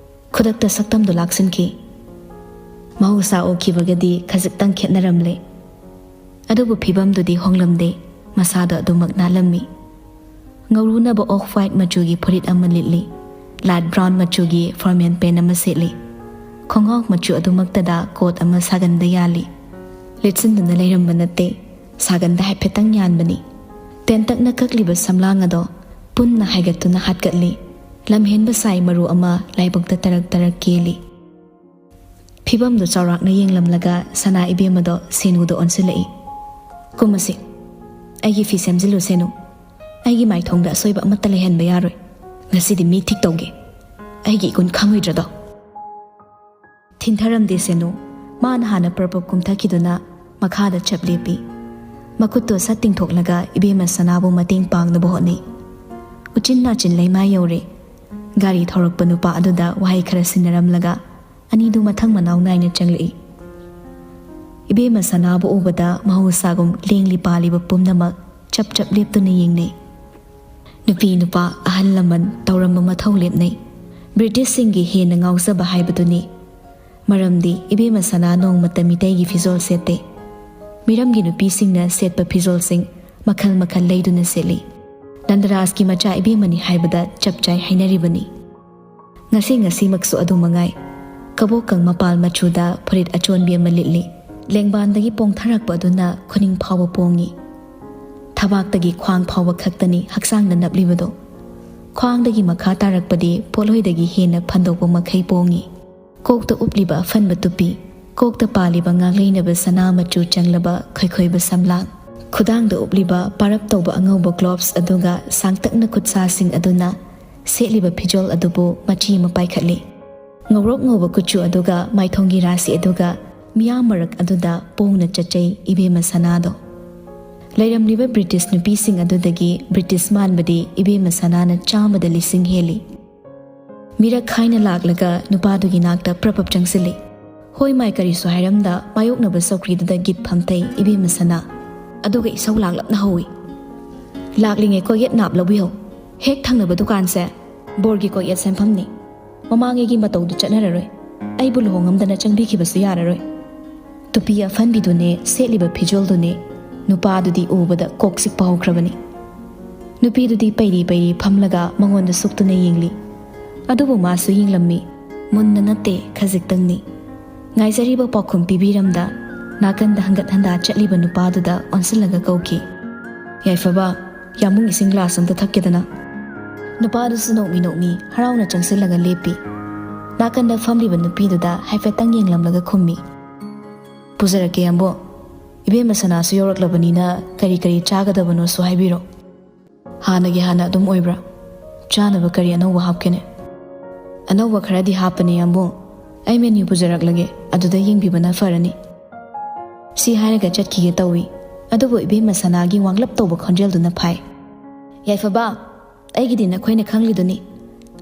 ꯈꯨꯗꯛꯇ ꯁꯛꯇꯝꯗꯨ ꯂꯥꯛꯁꯤꯟꯈꯤ꯫ ꯃꯍꯧꯁꯥ ꯎꯈꯤꯕꯒꯗꯤ ꯈꯖꯤꯛꯇꯪ ꯈꯦꯠꯅꯔꯝꯂꯦ꯫ ꯑꯗꯨꯕꯨ ꯐꯤꯕꯝꯗꯨꯗꯤ ꯍꯣꯡꯂꯝꯗꯦ꯫ ꯃꯁꯥꯗꯣ ꯑꯗꯨꯃꯛ ꯅꯥꯜꯂꯝꯃꯤ꯫ ꯉꯧꯔꯨꯅꯕ off white ꯃꯆꯨꯒꯤ ꯐꯨꯔꯤꯠ ꯑꯃ ꯂꯤꯠꯂꯤ꯫ Light brown ꯃꯆꯨꯒꯤ formal pant ꯑꯃ ꯁꯦꯠꯂꯤ꯫ ꯈꯣꯡꯒ꯭ꯔꯥꯎ ꯃꯆꯨ ꯑꯗꯨꯃꯛꯇꯗ coat ꯑꯃ ꯁꯥꯒꯟꯗ ꯌꯥꯜꯂꯤ꯫ ꯂꯤꯠꯁꯤꯟꯗꯨꯅ ꯂꯩꯔꯝꯕ ꯅꯠꯇꯦ꯫ ꯁꯥꯒꯟꯗ ꯍꯥꯏꯐꯦꯠꯇꯪ ꯌꯥꯟꯕꯅꯤ꯫ ꯇꯦꯟꯇꯛꯅ ꯀꯛꯂꯤꯕ ꯁꯝꯂꯥꯡ ꯑꯗꯣ ꯄꯨꯟꯅ ꯍꯥꯏꯒꯠꯇꯨꯅ ꯍꯥꯠꯀꯠꯂꯤ꯫ ꯂꯝꯍꯦꯟꯕ ꯁꯥꯏ ꯃꯔꯨ ꯑꯃ ꯂꯥꯏꯕꯛꯇ ꯇꯔꯛ ꯇꯔꯛ ꯀꯦꯜꯂꯤ꯫ ꯐꯤꯕꯝꯗꯨ ꯆꯥꯎꯔꯥꯛꯅ ꯌꯦꯡꯂꯝꯂꯒ ꯁꯅꯥ ꯏꯕꯦꯝꯃꯗꯣ ꯁꯦꯅꯨꯗ ꯑꯣꯟꯁꯤꯜꯂꯛꯏ꯫ "ꯀꯨꯝꯃꯁꯤ꯫ ꯑꯩꯒꯤ ꯐꯤ ꯁꯦꯝꯖꯤꯜꯂꯨ ꯁꯦꯅꯨ꯫ ꯑꯩꯒꯤ ꯃꯥꯏꯊꯣꯡꯗ ꯑꯁꯣꯏꯕ ꯑꯃꯠꯇ ꯂꯩꯍꯟꯕ ꯌꯥꯔꯣꯏ꯫ ꯉꯁꯤꯗꯤ ꯃꯤ ꯊꯤꯛ ꯇꯧꯒꯦ꯫ ꯑꯩꯒꯤ ꯏꯒꯨꯟ ꯈꯪꯉꯣꯏꯗ꯭ꯔꯗꯣ?" ꯊꯤꯟꯊꯔꯝꯗꯦ ꯁꯦꯅꯨ꯫ ꯃꯥꯅ ꯍꯥꯟꯅ ꯄ꯭ꯔꯄꯞ ꯀꯨꯝꯊꯈꯤꯗꯨꯅ ꯃꯈꯥꯗ ꯆꯞ ꯂꯦꯞꯄꯤ꯫ ꯃꯈꯨꯠꯇꯣ ꯁꯠ ꯇꯤꯡꯊꯣꯛꯂꯒ ꯏꯕꯦꯝꯃ ꯁꯅꯥꯕꯨ ꯃꯇꯦꯡ ꯄꯥꯡꯅꯕ ꯍꯣꯠꯅꯩ꯫ ꯎꯆꯤꯟ ꯅꯥꯆꯤꯟ ꯂꯩꯃꯥꯏ ꯌꯧꯔꯦ꯫ ꯒꯥꯔꯤ ꯊꯧꯔꯛꯄ ꯅꯨꯄꯥ ꯑꯗꯨꯗ ꯋꯥꯍꯩ ꯈꯔ ꯁꯤꯟꯅꯔꯝꯂꯒ ꯑꯅꯤꯗꯨ ꯃꯊꯪ ꯃꯅꯥꯎ ꯅꯥꯏꯅ ꯆꯪꯂꯛꯏ꯫ ꯏꯕꯦꯝꯃ ꯁꯅꯥꯕꯨ ꯎꯕꯗ ꯃꯍꯧꯁꯥꯒꯨꯝ ꯂꯦꯡꯂꯤ ꯄꯥꯜꯂꯤꯕ ꯄꯨꯝꯅꯃꯛ ꯆꯞ ꯆꯞ ꯂꯦꯞꯇꯨꯅ ꯌꯦꯡꯅꯩ꯫ ꯅꯨꯄꯤ ꯅꯨꯄꯥ ꯑꯍꯜ ꯂꯃꯟ ꯇꯧꯔꯝꯕ ꯃꯊꯧ ꯂꯦꯞꯅꯩ꯫ ꯕ꯭ꯔꯤꯇꯤꯁꯁꯤꯡꯒꯤ ꯍꯦꯟꯅ ꯉꯥꯎꯖꯕ ꯍꯥꯏꯕꯗꯨꯅꯤ꯫ ꯃꯔꯝꯗꯤ ꯏꯕꯦꯝꯃ ꯁꯅꯥ ꯅꯣꯡꯃꯇ ꯃꯤꯇꯩꯒꯤ ꯐꯤꯖꯣꯜ ꯁꯦꯠꯇꯦ꯫ ꯃꯤꯔꯝꯒꯤ ꯅꯨꯄꯤꯁꯤꯡꯅ ꯁꯦꯠꯄ ꯐꯤꯖꯣꯜꯁꯤꯡ ꯃꯈꯜ ꯃꯈꯜ ꯂꯩꯗꯨꯅ ꯁꯦꯠꯂꯤ꯫ ꯅꯟꯗꯔꯥꯖꯀꯤ ꯃꯆꯥ ꯏꯕꯦꯝꯃꯅꯤ ꯍꯥꯏꯕꯗ ꯆꯞ ꯆꯥꯏ ꯍꯥꯏꯅꯔꯤꯕꯅꯤ꯫ ꯉꯁꯤ ꯉꯁꯤꯃꯛꯁꯨ ꯑꯗꯨ ꯃꯉꯥꯏ꯫ ꯀꯕꯣꯛꯀꯪ ꯃꯄꯥꯜ ꯃꯆꯨꯗ ꯐꯨꯔꯤꯠ ꯑꯆꯣꯟꯕꯤ ꯑꯃ ꯂꯤꯠꯂꯤ꯫ ꯂꯦꯡꯕꯥꯟꯗꯒꯤ ꯄꯣꯡꯊꯔꯛꯄ ꯑꯗꯨꯅ ꯈꯨꯅꯤꯡ ꯐꯥꯎꯕ ꯄꯣꯡꯉꯤ꯫ ꯊꯕꯥꯛꯇꯒꯤ ꯈ꯭ꯋꯥꯡ ꯐꯥꯎꯕ ꯈꯛꯇꯅꯤ ꯍꯛꯆꯥꯡꯗ ꯅꯞꯂꯤꯕꯗꯣ꯫ ꯈ꯭ꯋꯥꯡꯗꯒꯤ ꯃꯈꯥ ꯇꯥꯔꯛꯄꯗꯤ ꯄꯣꯠꯂꯣꯏꯗꯒꯤ ꯍꯦꯟꯅ ꯐꯟꯗꯣꯛꯄ ꯃꯈꯩ ꯄꯣꯡꯉꯤ꯫ ꯀꯣꯛꯇ ꯎꯞꯂꯤꯕ ꯑꯐꯟꯕ ꯇꯨꯄꯤ, ꯀꯣꯛꯇ ꯄꯥꯜꯂꯤꯕ ꯉꯥꯡꯂꯩꯅꯕ ꯁꯅꯥ ꯃꯆꯨ ꯆꯪꯂꯕ ꯈꯣꯏꯈꯣꯏꯕ ꯁꯝꯂꯥꯡ, ꯈꯨꯗꯥꯡꯗ ꯎꯞꯂꯤꯕ ꯄꯥꯔꯞ ꯇꯧꯕ ꯑꯉꯧꯕ gloves ꯑꯗꯨꯒ ꯁꯥꯡꯇꯛꯅ ꯈꯨꯠꯁꯥꯁꯤꯡ ꯑꯗꯨꯅ ꯁꯦꯠꯂꯤꯕ ꯐꯤꯖꯣꯜ ꯑꯗꯨꯕꯨ ꯃꯆꯤ ꯑꯃ ꯄꯥꯏꯈꯠꯂꯤ꯫ ꯉꯧꯔꯣꯛ ꯉꯧꯕ ꯀꯨꯆꯨ ꯑꯗꯨꯒ ꯃꯥꯏꯊꯣꯡꯒꯤ ꯔꯥꯁꯤ ꯑꯗꯨꯒ ꯃꯤꯌꯥꯝ ꯃꯔꯛ ꯑꯗꯨꯗ ꯄꯣꯡꯅ ꯆꯠꯆꯩ ꯏꯕꯦꯝꯃ ꯁꯅꯥꯗꯣ꯫ ꯂꯩꯔꯝꯂꯤꯕ ꯕ꯭ꯔꯤꯇꯤꯁ ꯅꯨꯄꯤꯁꯤꯡ ꯑꯗꯨꯗꯒꯤ ꯕ꯭ꯔꯤꯇꯤꯁ ꯃꯥꯟꯕꯗꯤ ꯏꯕꯦꯝꯃ ꯁꯅꯥꯅ ꯆꯥꯝꯃꯗ ꯂꯤꯁꯤꯡ ꯍꯦꯜꯂꯤ꯫ ꯃꯤꯔꯛ ꯈꯥꯏꯅ ꯂꯥꯛꯂꯒ ꯅꯨꯄꯥꯗꯨꯒꯤ ꯅꯥꯛꯇ ꯄ꯭ꯔꯞ ꯄ꯭ꯔꯞ ꯆꯪꯁꯤꯜꯂꯤ꯫ ꯍꯣꯏ ꯃꯥꯏ ꯀꯔꯤꯁꯨ ꯍꯥꯏꯔꯝꯗ ꯃꯥꯌꯣꯛꯅꯕ ꯆꯧꯀ꯭ꯔꯤꯗꯨꯗ ꯒꯤꯠ ꯐꯝꯊꯩ ꯏꯕꯦꯝꯃ ꯁꯅꯥ꯫ ꯑꯗꯨꯒ ꯏꯁꯧ ꯂꯥꯡꯂꯞꯅ ꯍꯧꯏ, "ꯂꯥꯛꯂꯤꯉꯩ ꯀꯣꯛꯌꯦꯠ ꯅꯥꯞ ꯂꯧꯕꯤꯍꯧ꯫ ꯍꯦꯛ ꯊꯪꯅꯕ ꯗꯨꯀꯥꯟꯁꯦ ꯕꯣꯔꯒꯤ ꯀꯣꯛꯌꯦꯠ ꯁꯦꯝꯐꯝꯅꯤ꯫ ꯃꯃꯥꯡꯉꯩꯒꯤ ꯃꯇꯧꯗꯨ ꯆꯠꯅꯔꯔꯣꯏ꯫ ꯑꯩꯕꯨ ꯂꯨꯍꯣꯡꯉꯝꯗꯅ ꯆꯪꯕꯤꯈꯤꯕꯁꯨ ꯌꯥꯔꯔꯣꯏ꯫" ꯇꯨꯄꯤ ꯑꯐꯟꯕꯤꯗꯨꯅꯦ, ꯁꯦꯠꯂꯤꯕ ꯐꯤꯖꯣꯜꯗꯨꯅꯦ, ꯅꯨꯄꯥꯗꯨꯗꯤ ꯎꯕꯗ ꯀꯣꯛ ꯆꯤꯛꯄ ꯍꯧꯈ꯭ꯔꯕꯅꯤ꯫ ꯅꯨꯄꯤꯗꯨꯗꯤ ꯄꯩꯔꯤ ꯄꯩꯔꯤ ꯐꯝꯂꯒ ꯃꯉꯣꯟꯗ ꯁꯨꯛꯇꯨꯅ ꯌꯦꯡꯂꯤ꯫ ꯑꯗꯨꯕꯨ ꯃꯥꯁꯨ ꯌꯦꯡꯂꯝꯃꯤ꯫ ꯃꯨꯟꯅ ꯅꯠꯇꯦ, ꯈꯖꯤꯛꯇꯪꯅꯤ꯫ ꯉꯥꯏꯖꯔꯤꯕ ꯄꯥꯎꯈꯨꯝ ꯄꯤꯕꯤꯔꯝꯗ ꯅꯥꯀꯟꯗ ꯍꯪꯒꯠ ꯍꯟꯗꯥ ꯆꯠꯂꯤꯕ ꯅꯨꯄꯥꯗꯨꯗ ꯑꯣꯟꯁꯤꯜꯂꯒ ꯀꯧꯈꯤ, "ꯌꯥꯏꯐꯕ, ꯌꯥꯃꯨꯡ ꯏꯁꯤꯡ ꯒ꯭ꯂꯥꯁ ꯑꯝꯇ ꯊꯛꯀꯦꯗꯅ?" ꯅꯨꯄꯥꯗꯨꯁꯨ ꯅꯣꯛꯃꯤ ꯅꯣꯛꯃꯤ ꯍꯔꯥꯎꯅ ꯆꯪꯁꯤꯜꯂꯒ ꯂꯦꯞꯄꯤ꯫ ꯅꯥꯀꯟꯗ ꯐꯝꯂꯤꯕ ꯅꯨꯄꯤꯗꯨꯗ ꯍꯥꯏꯐꯦꯠꯇꯪ ꯌꯦꯡꯂꯝꯂꯒ ꯈꯨꯝꯃꯤ, "ꯄꯨꯖꯔꯛꯀꯦ, ꯌꯥꯝꯕꯨꯡ꯫ ꯏꯕꯦꯝꯃ ꯁꯅꯥꯁꯨ ꯌꯧꯔꯛꯂꯕꯅꯤꯅ ꯀꯔꯤ ꯀꯔꯤ ꯆꯥꯒꯗꯕꯅꯣꯁꯨ ꯍꯥꯏꯕꯤꯔꯣ꯫ ꯍꯥꯟꯅꯒꯤ ꯍꯥꯟꯅ ꯑꯗꯨꯝ ꯑꯣꯏꯕ꯭ꯔꯥ? ꯆꯥꯅꯕ ꯀꯔꯤ ꯑꯅꯧꯕ ꯍꯥꯞꯀꯦꯅꯦ?" "ꯑꯅꯧꯕ ꯈꯔꯗꯤ ꯍꯥꯞꯄꯅꯦ, ꯌꯥꯝꯕꯨꯡ꯫ ꯑꯩ ꯃꯦꯅ꯭ꯌꯨ ꯄꯨꯖꯔꯛꯂꯒꯦ, ꯑꯗꯨꯗ ꯌꯦꯡꯕꯤꯕꯅ ꯐꯔꯅꯤ"꯫ ꯁꯤ ꯍꯥꯏꯔꯒ ꯆꯠꯈꯤꯒꯦ ꯇꯧꯏ, ꯑꯗꯨꯕꯨ ꯏꯕꯦꯝꯃ ꯁꯅꯥꯒꯤ ꯋꯥꯡꯂꯞ ꯇꯧꯕ ꯈꯣꯟꯖꯦꯜꯗꯨꯅ ꯐꯥꯏ, "ꯌꯥꯏꯐꯕ, ꯑꯩꯒꯤꯗꯤ ꯅꯈꯣꯏꯅ ꯈꯪꯂꯤꯗꯨꯅꯤ,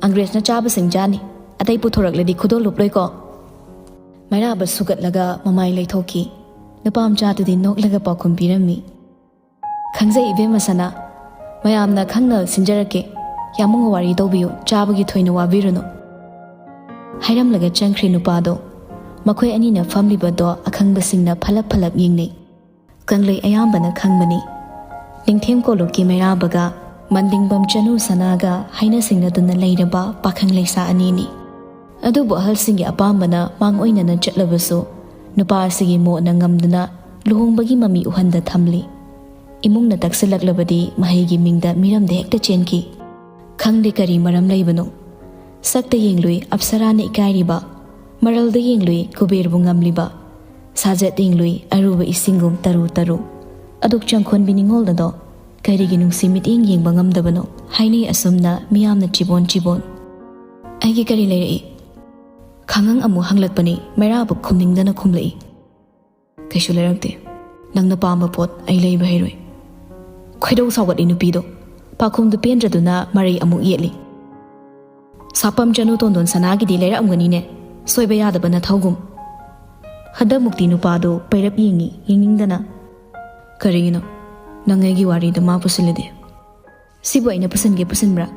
ꯑꯪꯒ꯭ꯔꯦꯖꯅ ꯆꯥꯕꯁꯤꯡ ꯆꯥꯅꯤ, ꯑꯇꯩ ꯄꯨꯊꯣꯔꯛꯂꯗꯤ ꯈꯨꯗꯣꯜ ꯂꯨꯞꯂꯣꯏꯀꯣ"꯫ ꯃꯩꯔꯥꯕ ꯁꯨꯒꯠꯂꯒ ꯃꯃꯥꯏ ꯂꯩꯊꯣꯛꯈꯤ꯫ ꯅꯨꯄꯥ ꯃꯆꯥꯗꯨꯗꯤ ꯅꯣꯛꯂꯒ ꯄꯥꯎꯈꯨꯝ ꯄꯤꯔꯝꯃꯤ, "ꯈꯪꯖꯩ ꯏꯕꯦꯝꯃ ꯁꯅꯥ, ꯃꯌꯥꯝꯅ ꯈꯪꯅ ꯁꯤꯟꯖꯔꯛꯀꯦ꯫ ꯌꯥꯃꯨꯡ ꯋꯥꯔꯤ ꯇꯧꯕꯤꯌꯨ, ꯆꯥꯕꯒꯤ ꯊꯣꯏꯅ ꯋꯥꯕꯤꯔꯨꯅꯨ"꯫ ꯍꯥꯏꯔꯝꯂꯒ ꯆꯪꯈ꯭ꯔꯦ ꯅꯨꯄꯥꯗꯣ꯫ ꯃꯈꯣꯏ ꯑꯅꯤꯅ ꯐꯝꯂꯤꯕꯗꯣ ꯑꯈꯪꯕꯁꯤꯡꯅ ꯐꯂꯞ ꯐꯂꯞ ꯌꯦꯡꯅꯩ꯫ ꯀꯪꯂꯩ ꯑꯌꯥꯝꯕꯅ ꯈꯪꯕꯅꯤ꯫ ꯅꯤꯡꯊꯦꯝ ꯀꯣꯂꯨꯞꯀꯤ ꯃꯩꯔꯥꯕꯒ ꯃꯟꯗꯤꯡꯕꯝ ꯆꯅꯨ ꯁꯅꯥꯒ ꯍꯥꯏꯅ ꯁꯤꯡꯅꯗꯨꯅ ꯂꯩꯔꯕ ꯄꯥꯈꯪ ꯂꯩꯁꯥ ꯑꯅꯤꯅꯤ꯫ ꯑꯗꯨꯕꯨ ꯑꯍꯜꯁꯤꯡꯒꯤ ꯑꯄꯥꯝꯕꯅ ꯃꯥꯡ ꯑꯣꯏꯅꯅ ꯆꯠꯂꯕꯁꯨ, ꯅꯨꯄꯥ ꯑꯁꯤꯒꯤ ꯃꯣꯠꯅ ꯉꯝꯗꯨꯅ ꯂꯨꯍꯣꯡꯕꯒꯤ ꯃꯃꯤ ꯎꯍꯟꯗ ꯊꯝꯂꯤ꯫ ꯏꯃꯨꯡꯅ ꯇꯛꯁꯤꯜꯂꯛꯂꯕꯗꯤ ꯃꯍꯩꯒꯤ ꯃꯤꯡꯗ ꯃꯤꯔꯝꯗ ꯍꯦꯛꯇ ꯆꯦꯟꯈꯤ꯫ ꯈꯪꯗꯦ ꯀꯔꯤ ꯃꯔꯝ ꯂꯩꯕꯅꯣ꯫ ꯁꯛꯇ ꯌꯦꯡꯂꯨꯏ ꯑꯞꯁꯔꯥꯅ ꯏꯀꯥꯏꯔꯤꯕ, ꯃꯔꯜꯗ ꯌꯦꯡꯂꯨꯏ ꯀꯨꯕꯦꯔꯕꯨ ꯉꯝꯂꯤꯕ, ꯁꯥꯖꯠ ꯌꯦꯡꯂꯨꯏ ꯑꯔꯨꯕ ꯏꯁꯤꯡꯒꯨꯝ ꯇꯔꯨ ꯇꯔꯨ꯫ ꯑꯗꯨꯛ ꯆꯪꯈꯣꯟꯕꯤ ꯅꯤꯡꯉꯣꯜ ꯑꯗꯣ ꯀꯔꯤꯒꯤ ꯅꯨꯡꯁꯤ ꯃꯤꯠꯌꯦꯡ ꯌꯦꯡꯕ ꯉꯝꯗꯕꯅꯣ? ꯍꯥꯏꯅꯩ ꯑꯁꯨꯝꯅ ꯃꯤꯌꯥꯝꯅ ꯆꯤꯕꯣꯟ ꯆꯤꯕꯣꯟ꯫ "ꯑꯩꯒꯤ ꯀꯔꯤ ꯂꯩꯔꯛꯏ?" ꯈꯪꯉꯪ ꯑꯃꯨꯛ ꯍꯪꯂꯛꯄꯅꯤ꯫ ꯃꯩꯔꯥꯕ ꯈꯨꯝꯅꯤꯡꯗꯅ ꯈꯨꯝꯂꯛꯏ, "ꯀꯩꯁꯨ ꯂꯩꯔꯛꯇꯦ꯫ ꯅꯪꯅ ꯄꯥꯝꯕ ꯄꯣꯠ ꯑꯩ ꯂꯩꯕ ꯍꯩꯔꯣꯏ"꯫ ꯈꯣꯏꯗꯧ ꯁꯥꯎꯒꯠꯂꯤ ꯅꯨꯄꯤꯗꯣ꯫ ꯄꯥꯈꯨꯝꯗꯨ ꯄꯦꯟꯗ꯭ꯔꯗꯨꯅ ꯃꯔꯩ ꯑꯃꯨꯛ ꯌꯦꯠꯂꯤ, "ꯁꯥꯄꯝ ꯆꯅꯨ ꯇꯣꯟꯗꯣꯟ ꯁꯅꯥꯒꯤꯗꯤ ꯂꯩꯔꯛꯑꯝꯒꯅꯤꯅꯦ, ꯁꯣꯏꯕ ꯌꯥꯗꯕ ꯅꯊꯧꯒꯨꯝ"꯫ ꯍꯟꯗꯛꯃꯨꯛꯇꯤ ꯅꯨꯄꯥꯗꯣ ꯄꯩꯔꯞ ꯌꯦꯡꯉꯤ, ꯌꯦꯡꯅꯤꯡꯗꯅ꯫ "ꯀꯔꯤꯒꯤꯅꯣ? ꯅꯪ ꯑꯩꯒꯤ ꯋꯥꯔꯤꯗ ꯃꯥ ꯄꯨꯁꯤꯜꯂꯗꯤ?" "ꯁꯤꯕꯨ ꯑꯩꯅ ꯄꯨꯁꯤꯟꯒꯦ ꯄꯨꯁꯤꯟꯕ꯭ꯔꯥ?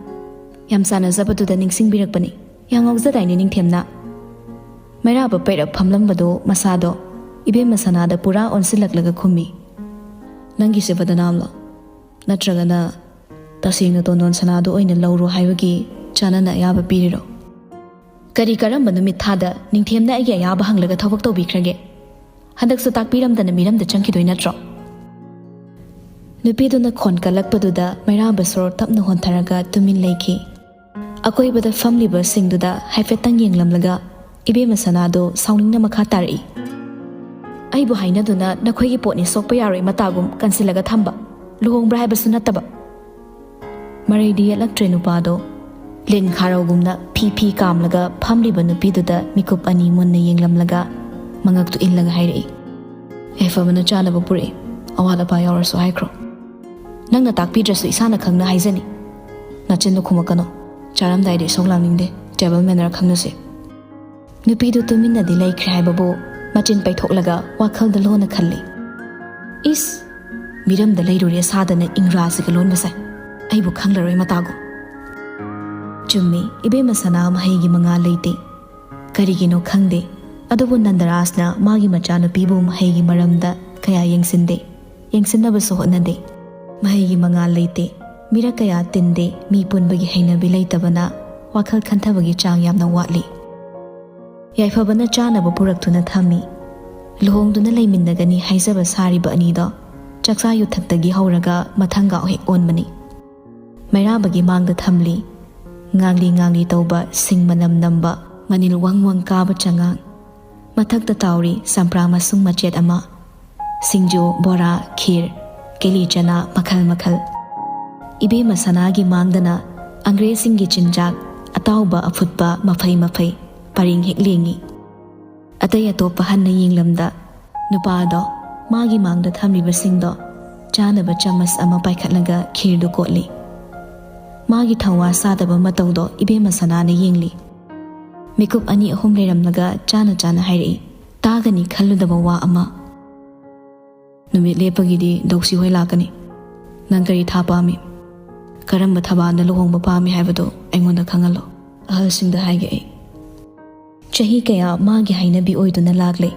ꯌꯥꯝ ꯆꯥꯟꯅꯖꯕꯗꯨꯗ ꯅꯤꯡꯁꯤꯡꯕꯤꯔꯛꯄꯅꯤ꯫ ꯌꯥꯝ ꯉꯥꯎꯖꯗꯥꯏꯅꯦ ꯅꯤꯡꯊꯦꯝꯅ?" ꯃꯩꯔꯥꯕ ꯄꯩꯔꯞ ꯐꯝꯂꯝꯕꯗꯣ ꯃꯁꯥꯗꯣ ꯏꯕꯦꯝꯃ ꯁꯅꯥꯗ ꯄꯨꯔꯥ ꯑꯣꯟꯁꯤꯜꯂꯛꯂꯒ ꯈꯨꯝꯃꯤ, "ꯅꯪꯒꯤꯁꯦ ꯕꯗꯅꯥꯝꯂꯣ? ꯅꯠꯇ꯭ꯔꯒꯅ ꯇꯁꯦꯡꯅ ꯇꯣꯟꯗꯣꯟ ꯁꯅꯥꯗꯣ ꯑꯣꯏꯅ ꯂꯧꯔꯣ ꯍꯥꯏꯕꯒꯤ ꯆꯥꯅꯅ ꯑꯌꯥꯕ ꯄꯤꯔꯤꯔꯣ? ꯀꯔꯤ ꯀꯔꯝꯕ ꯅꯨꯃꯤꯠ ꯊꯥꯗ ꯅꯤꯡꯊꯦꯝꯅ ꯑꯩꯒꯤ ꯑꯌꯥꯕ ꯍꯪꯂꯒ ꯊꯕꯛ ꯇꯧꯕꯤꯈ꯭ꯔꯒꯦ? ꯍꯟꯗꯛꯁꯨ ꯇꯥꯛꯄꯤꯔꯝꯗꯅ ꯃꯤꯔꯝꯗ ꯆꯪꯈꯤꯗꯣꯏ ꯅꯠꯇ꯭ꯔꯣ?" ꯅꯨꯄꯤꯗꯨꯅ ꯈꯣꯟ ꯀꯜꯂꯛꯄꯗꯨꯗ ꯃꯩꯔꯥꯕ ꯁꯣꯔ ꯇꯞꯅ ꯍꯣꯟꯊꯔꯒ ꯇꯨꯃꯤꯟ ꯂꯩꯈꯤ꯫ ꯑꯀꯣꯏꯕꯗ ꯐꯝꯂꯤꯕꯁꯤꯡꯗꯨꯗ ꯍꯥꯏꯐꯦꯠꯇꯪ ꯌꯦꯡꯂꯝꯂꯒ ꯏꯕꯦꯝꯃ ꯁꯅꯥꯗꯣ ꯁꯥꯎꯅꯤꯡꯅ ꯃꯈꯥ ꯇꯥꯔꯛꯏ, "ꯑꯩꯕꯨ ꯍꯥꯏꯅꯗꯨꯅ ꯅꯈꯣꯏꯒꯤ ꯄꯣꯠꯅꯤ ꯁꯣꯛꯄ ꯌꯥꯔꯣꯏ ꯃꯇꯥꯒꯨꯝ ꯀꯟꯁꯤꯜꯂꯒ ꯊꯝꯕ, ꯂꯨꯍꯣꯡꯕ꯭ꯔꯥ ꯍꯥꯏꯕꯁꯨ ꯅꯠꯇꯕ"꯫ ꯃꯔꯩꯗꯤ ꯌꯦꯠꯂꯛꯇ꯭ꯔꯦ ꯅꯨꯄꯥꯗꯣ꯫ ꯂꯤꯟ ꯈꯥꯔꯧꯒꯨꯝꯅ ꯐꯤ ꯐꯤ ꯀꯥꯝꯂꯒ ꯐꯝꯂꯤꯕ ꯅꯨꯄꯤꯗꯨꯗ ꯃꯤꯀꯨꯞ ꯑꯅꯤ ꯃꯨꯟꯅ ꯌꯦꯡꯂꯝꯂꯒ ꯃꯉꯛꯇꯨ ꯏꯜꯂꯒ ꯍꯥꯏꯔꯛꯏ, "ꯌꯥꯏꯐꯕꯅ ꯆꯥꯅꯕ ꯄꯨꯔꯛꯏ, ꯑꯋꯥꯠ ꯑꯄꯥ ꯌꯥꯎꯔꯁꯨ ꯍꯥꯏꯈ꯭ꯔꯣ꯫ ꯅꯪꯅ ꯇꯥꯛꯄꯤꯗ꯭ꯔꯁꯨ ꯏꯁꯥꯅ ꯈꯪꯅ ꯍꯥꯏꯖꯅꯤ꯫ ꯅꯆꯤꯟꯗꯨ ꯈꯨꯝꯃꯛꯀꯅꯨ꯫ ꯆꯥꯔꯝꯗꯥꯏꯗ ꯏꯁꯧ ꯂꯥꯡꯅꯤꯡꯗꯦ꯫ Table manner ꯈꯪꯅꯁꯤ"꯫ ꯅꯨꯄꯤꯗꯨ ꯇꯨꯃꯤꯟꯅꯗꯤ ꯂꯩꯈ꯭ꯔꯦ ꯍꯥꯏꯕꯕꯨ ꯃꯆꯤꯟ ꯄꯩꯊꯣꯛꯂꯒ ꯋꯥꯈꯜꯗ ꯂꯣꯟꯅ ꯈꯜꯂꯤ, "ꯏꯁ, ꯃꯤꯔꯝꯗ ꯂꯩꯔꯨꯔꯦ ꯁꯥꯗꯅ ꯏꯪꯒ꯭ꯔꯥꯖꯤꯒ ꯂꯣꯟꯕꯁꯦ꯫ ꯑꯩꯕꯨ ꯈꯪꯂꯔꯣꯏ ꯃꯇꯥꯒꯨꯝ"꯫ ꯆꯨꯝꯃꯤ, ꯏꯕꯦꯝꯃ ꯁꯅꯥ ꯃꯍꯩꯒꯤ ꯃꯉꯥꯜ ꯂꯩꯇꯦ꯫ ꯀꯔꯤꯒꯤꯅꯣ ꯈꯪꯗꯦ, ꯑꯗꯨꯕꯨ ꯅꯟꯗꯔꯥꯖꯅ ꯃꯥꯒꯤ ꯃꯆꯥꯅꯨꯄꯤꯕꯨ ꯃꯍꯩꯒꯤ ꯃꯔꯝꯗ ꯀꯌꯥ ꯌꯦꯡꯁꯤꯟꯗꯦ, ꯌꯦꯡꯁꯤꯟꯅꯕꯁꯨ ꯍꯣꯠꯅꯗꯦ꯫ ꯃꯍꯩꯒꯤ ꯃꯉꯥꯜ ꯂꯩꯇꯦ, ꯃꯤꯔꯛ ꯀꯌꯥ ꯇꯤꯟꯗꯦ, ꯃꯤ ꯄꯨꯟꯕꯒꯤ ꯍꯩꯅꯕꯤ ꯂꯩꯇꯕꯅ ꯋꯥꯈꯜ ꯈꯟꯊꯕꯒꯤ ꯆꯥꯡ ꯌꯥꯝꯅ ꯋꯥꯠꯂꯤ꯫ ꯌꯥꯏꯐꯕꯅ ꯆꯥꯅꯕ ꯄꯨꯔꯛꯇꯨꯅ ꯊꯝꯃꯤ꯫ ꯂꯨꯍꯣꯡꯗꯨꯅ ꯂꯩꯃꯤꯟꯅꯒꯅꯤ ꯍꯥꯏꯖꯕ ꯁꯥꯔꯤꯕ ꯑꯅꯤꯗꯣ ꯆꯥꯛꯆꯥ ꯌꯨꯊꯛꯇꯒꯤ ꯍꯧꯔꯒ ꯃꯊꯪꯒꯥꯎ ꯍꯦꯛ ꯑꯣꯟꯕꯅꯤ꯫ ꯃꯩꯔꯥꯕꯒꯤ ꯃꯥꯡꯗ ꯊꯝꯂꯤ꯫ ꯉꯥꯡꯂꯤ ꯉꯥꯡꯂꯤ ꯇꯧꯕ ꯁꯤꯡ ꯃꯅꯝ ꯅꯝꯕ ꯃꯅꯤꯜ ꯋꯪ ꯋꯪ ꯀꯥꯕ ꯆꯉꯥꯡ꯫ ꯃꯊꯛꯇ ꯇꯥꯎꯔꯤ ꯆꯝꯄ꯭ꯔꯥ ꯃꯁꯨꯡ ꯃꯆꯦꯠ ꯑꯃ꯫ ꯁꯤꯡꯖꯨ, ꯕꯣꯔꯥ, ꯈꯤꯔ, ꯀꯦꯂꯤ ꯆꯅꯥ ꯃꯈꯜ ꯃꯈꯜ꯫ ꯏꯕꯦꯝꯃ ꯁꯅꯥꯒꯤ ꯃꯥꯡꯗꯅ ꯑꯪꯒ꯭ꯔꯦꯖꯁꯤꯡꯒꯤ ꯆꯤꯟꯖꯥꯛ ꯑꯇꯥꯎꯕ ꯑꯐꯨꯠꯄ ꯃꯐꯩ ꯃꯐꯩ ꯄꯔꯦꯡ ꯍꯦꯛ ꯂꯦꯡꯉꯤ꯫ ꯑꯇꯩ ꯑꯇꯣꯞꯄ ꯍꯟꯅ ꯌꯦꯡꯂꯝꯗ ꯅꯨꯄꯥꯗꯣ ꯃꯥꯒꯤ ꯃꯥꯡꯗ ꯊꯝꯂꯤꯕꯁꯤꯡꯗꯣ ꯆꯥꯅꯕ ꯆꯃꯁ ꯑꯃ ꯄꯥꯏꯈꯠꯂꯒ ꯈꯤꯔꯗꯨ ꯀꯣꯠꯂꯤ꯫ ꯃꯥꯒꯤ ꯊꯧꯋꯥ ꯁꯥꯗꯕ ꯃꯇꯧꯗꯣ ꯏꯕꯦꯝꯃ ꯁꯅꯥꯅ ꯌꯦꯡꯂꯤ꯫ ꯃꯤꯀꯨꯞ ꯑꯅꯤ ꯑꯍꯨꯝ ꯂꯩꯔꯝꯂꯒ ꯆꯥꯅ ꯆꯥꯅ ꯍꯥꯏꯔꯛꯏ, ꯇꯥꯒꯅꯤ ꯈꯜꯂꯨꯗꯕ ꯋꯥ ꯑꯃ꯫ "ꯅꯨꯃꯤꯠ ꯂꯦꯞꯄꯒꯤꯗꯤ ꯗꯧꯁꯤ ꯍꯣꯏ ꯂꯥꯛꯀꯅꯤ꯫ ꯅꯪ ꯀꯔꯤ ꯊꯥ ꯄꯥꯝꯃꯤ? ꯀꯔꯝꯕ ꯊꯕꯥꯜꯗ ꯂꯨꯍꯣꯡꯕ ꯄꯥꯝꯃꯤ ꯍꯥꯏꯕꯗꯨ ꯑꯩꯉꯣꯟꯗ ꯈꯪꯍꯜꯂꯣ꯫ ꯑꯍꯜꯁꯤꯡꯗ ꯍꯥꯏꯒꯦ ꯑꯩ"꯫ ꯆꯍꯤ ꯀꯌꯥ ꯃꯥꯒꯤ ꯍꯩꯅꯕꯤ ꯑꯣꯏꯗꯨꯅ ꯂꯥꯛꯂꯦ꯫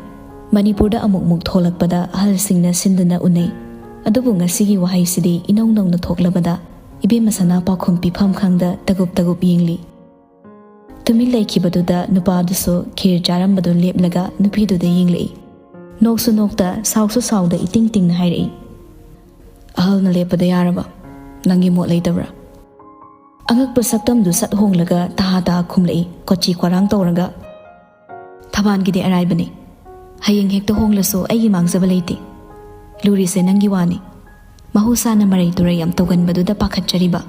ꯃꯅꯤꯄꯨꯔꯗ ꯑꯃꯨꯛ ꯃꯨꯛ ꯊꯣꯛꯂꯛꯄꯗ ꯑꯍꯜꯁꯤꯡꯅ ꯁꯤꯟꯗꯨꯅ ꯎꯅꯩ꯫ ꯑꯗꯨꯕꯨ ꯉꯁꯤꯒꯤ ꯋꯥꯍꯩꯁꯤꯗꯤ ꯏꯅꯧ ꯅꯧꯅ ꯊꯣꯛꯂꯕꯗ ꯏꯕꯦꯝꯃ ꯁꯅꯥ ꯄꯥꯎꯈꯨꯝ ꯄꯤꯐꯝ ꯈꯪꯗ ꯇꯒꯨꯞ ꯇꯒꯨꯞ ꯌꯦꯡꯂꯤ꯫ ꯇꯨꯃꯤꯟ ꯂꯩꯈꯤꯕꯗꯨꯗ ꯅꯨꯄꯥꯗꯨꯁꯨ ꯈꯤꯔ ꯆꯥꯔꯝꯕꯗꯨ ꯂꯦꯞꯂꯒ ꯅꯨꯄꯤꯗꯨꯗ ꯌꯦꯡꯂꯛꯏ꯫ ꯅꯣꯛꯁꯨ ꯅꯣꯛꯇ, ꯁꯥꯎꯁꯨ ꯁꯥꯎꯗ ꯏꯇꯤꯡ ꯇꯤꯡꯅ ꯍꯥꯏꯔꯛꯏ, "ꯑꯍꯜꯅ ꯂꯦꯞꯄꯗ ꯌꯥꯔꯕ? ꯅꯪꯒꯤ ꯃꯣꯠ ꯂꯩꯇꯕ꯭ꯔꯥ?" ꯑꯉꯛꯄ ꯁꯛꯇꯝꯗꯨ ꯁꯠ ꯍꯣꯡꯂꯒ ꯇꯍꯥ ꯇꯍꯥ ꯈꯨꯝꯂꯛꯏ, ꯀꯣꯆꯤ ꯀꯣꯔꯥꯡ ꯇꯧꯔꯒ, "ꯊꯕꯥꯟꯒꯤꯗꯤ ꯑꯔꯥꯏꯕꯅꯤ꯫ ꯍꯌꯦꯡ ꯍꯦꯛꯇ ꯍꯣꯡꯂꯁꯨ ꯑꯩꯒꯤ ꯃꯥꯡꯖꯕ ꯂꯩꯇꯦ꯫ ꯂꯨꯔꯤꯁꯦ ꯅꯪꯒꯤ ꯋꯥꯅꯤ꯫ ꯃꯍꯧꯁꯥꯅ ꯃꯔꯩ ꯇꯨꯔꯩ ꯌꯥꯝ ꯇꯧꯒꯟꯕꯗꯨꯗ ꯄꯥꯈꯠꯆꯔꯤꯕ꯫"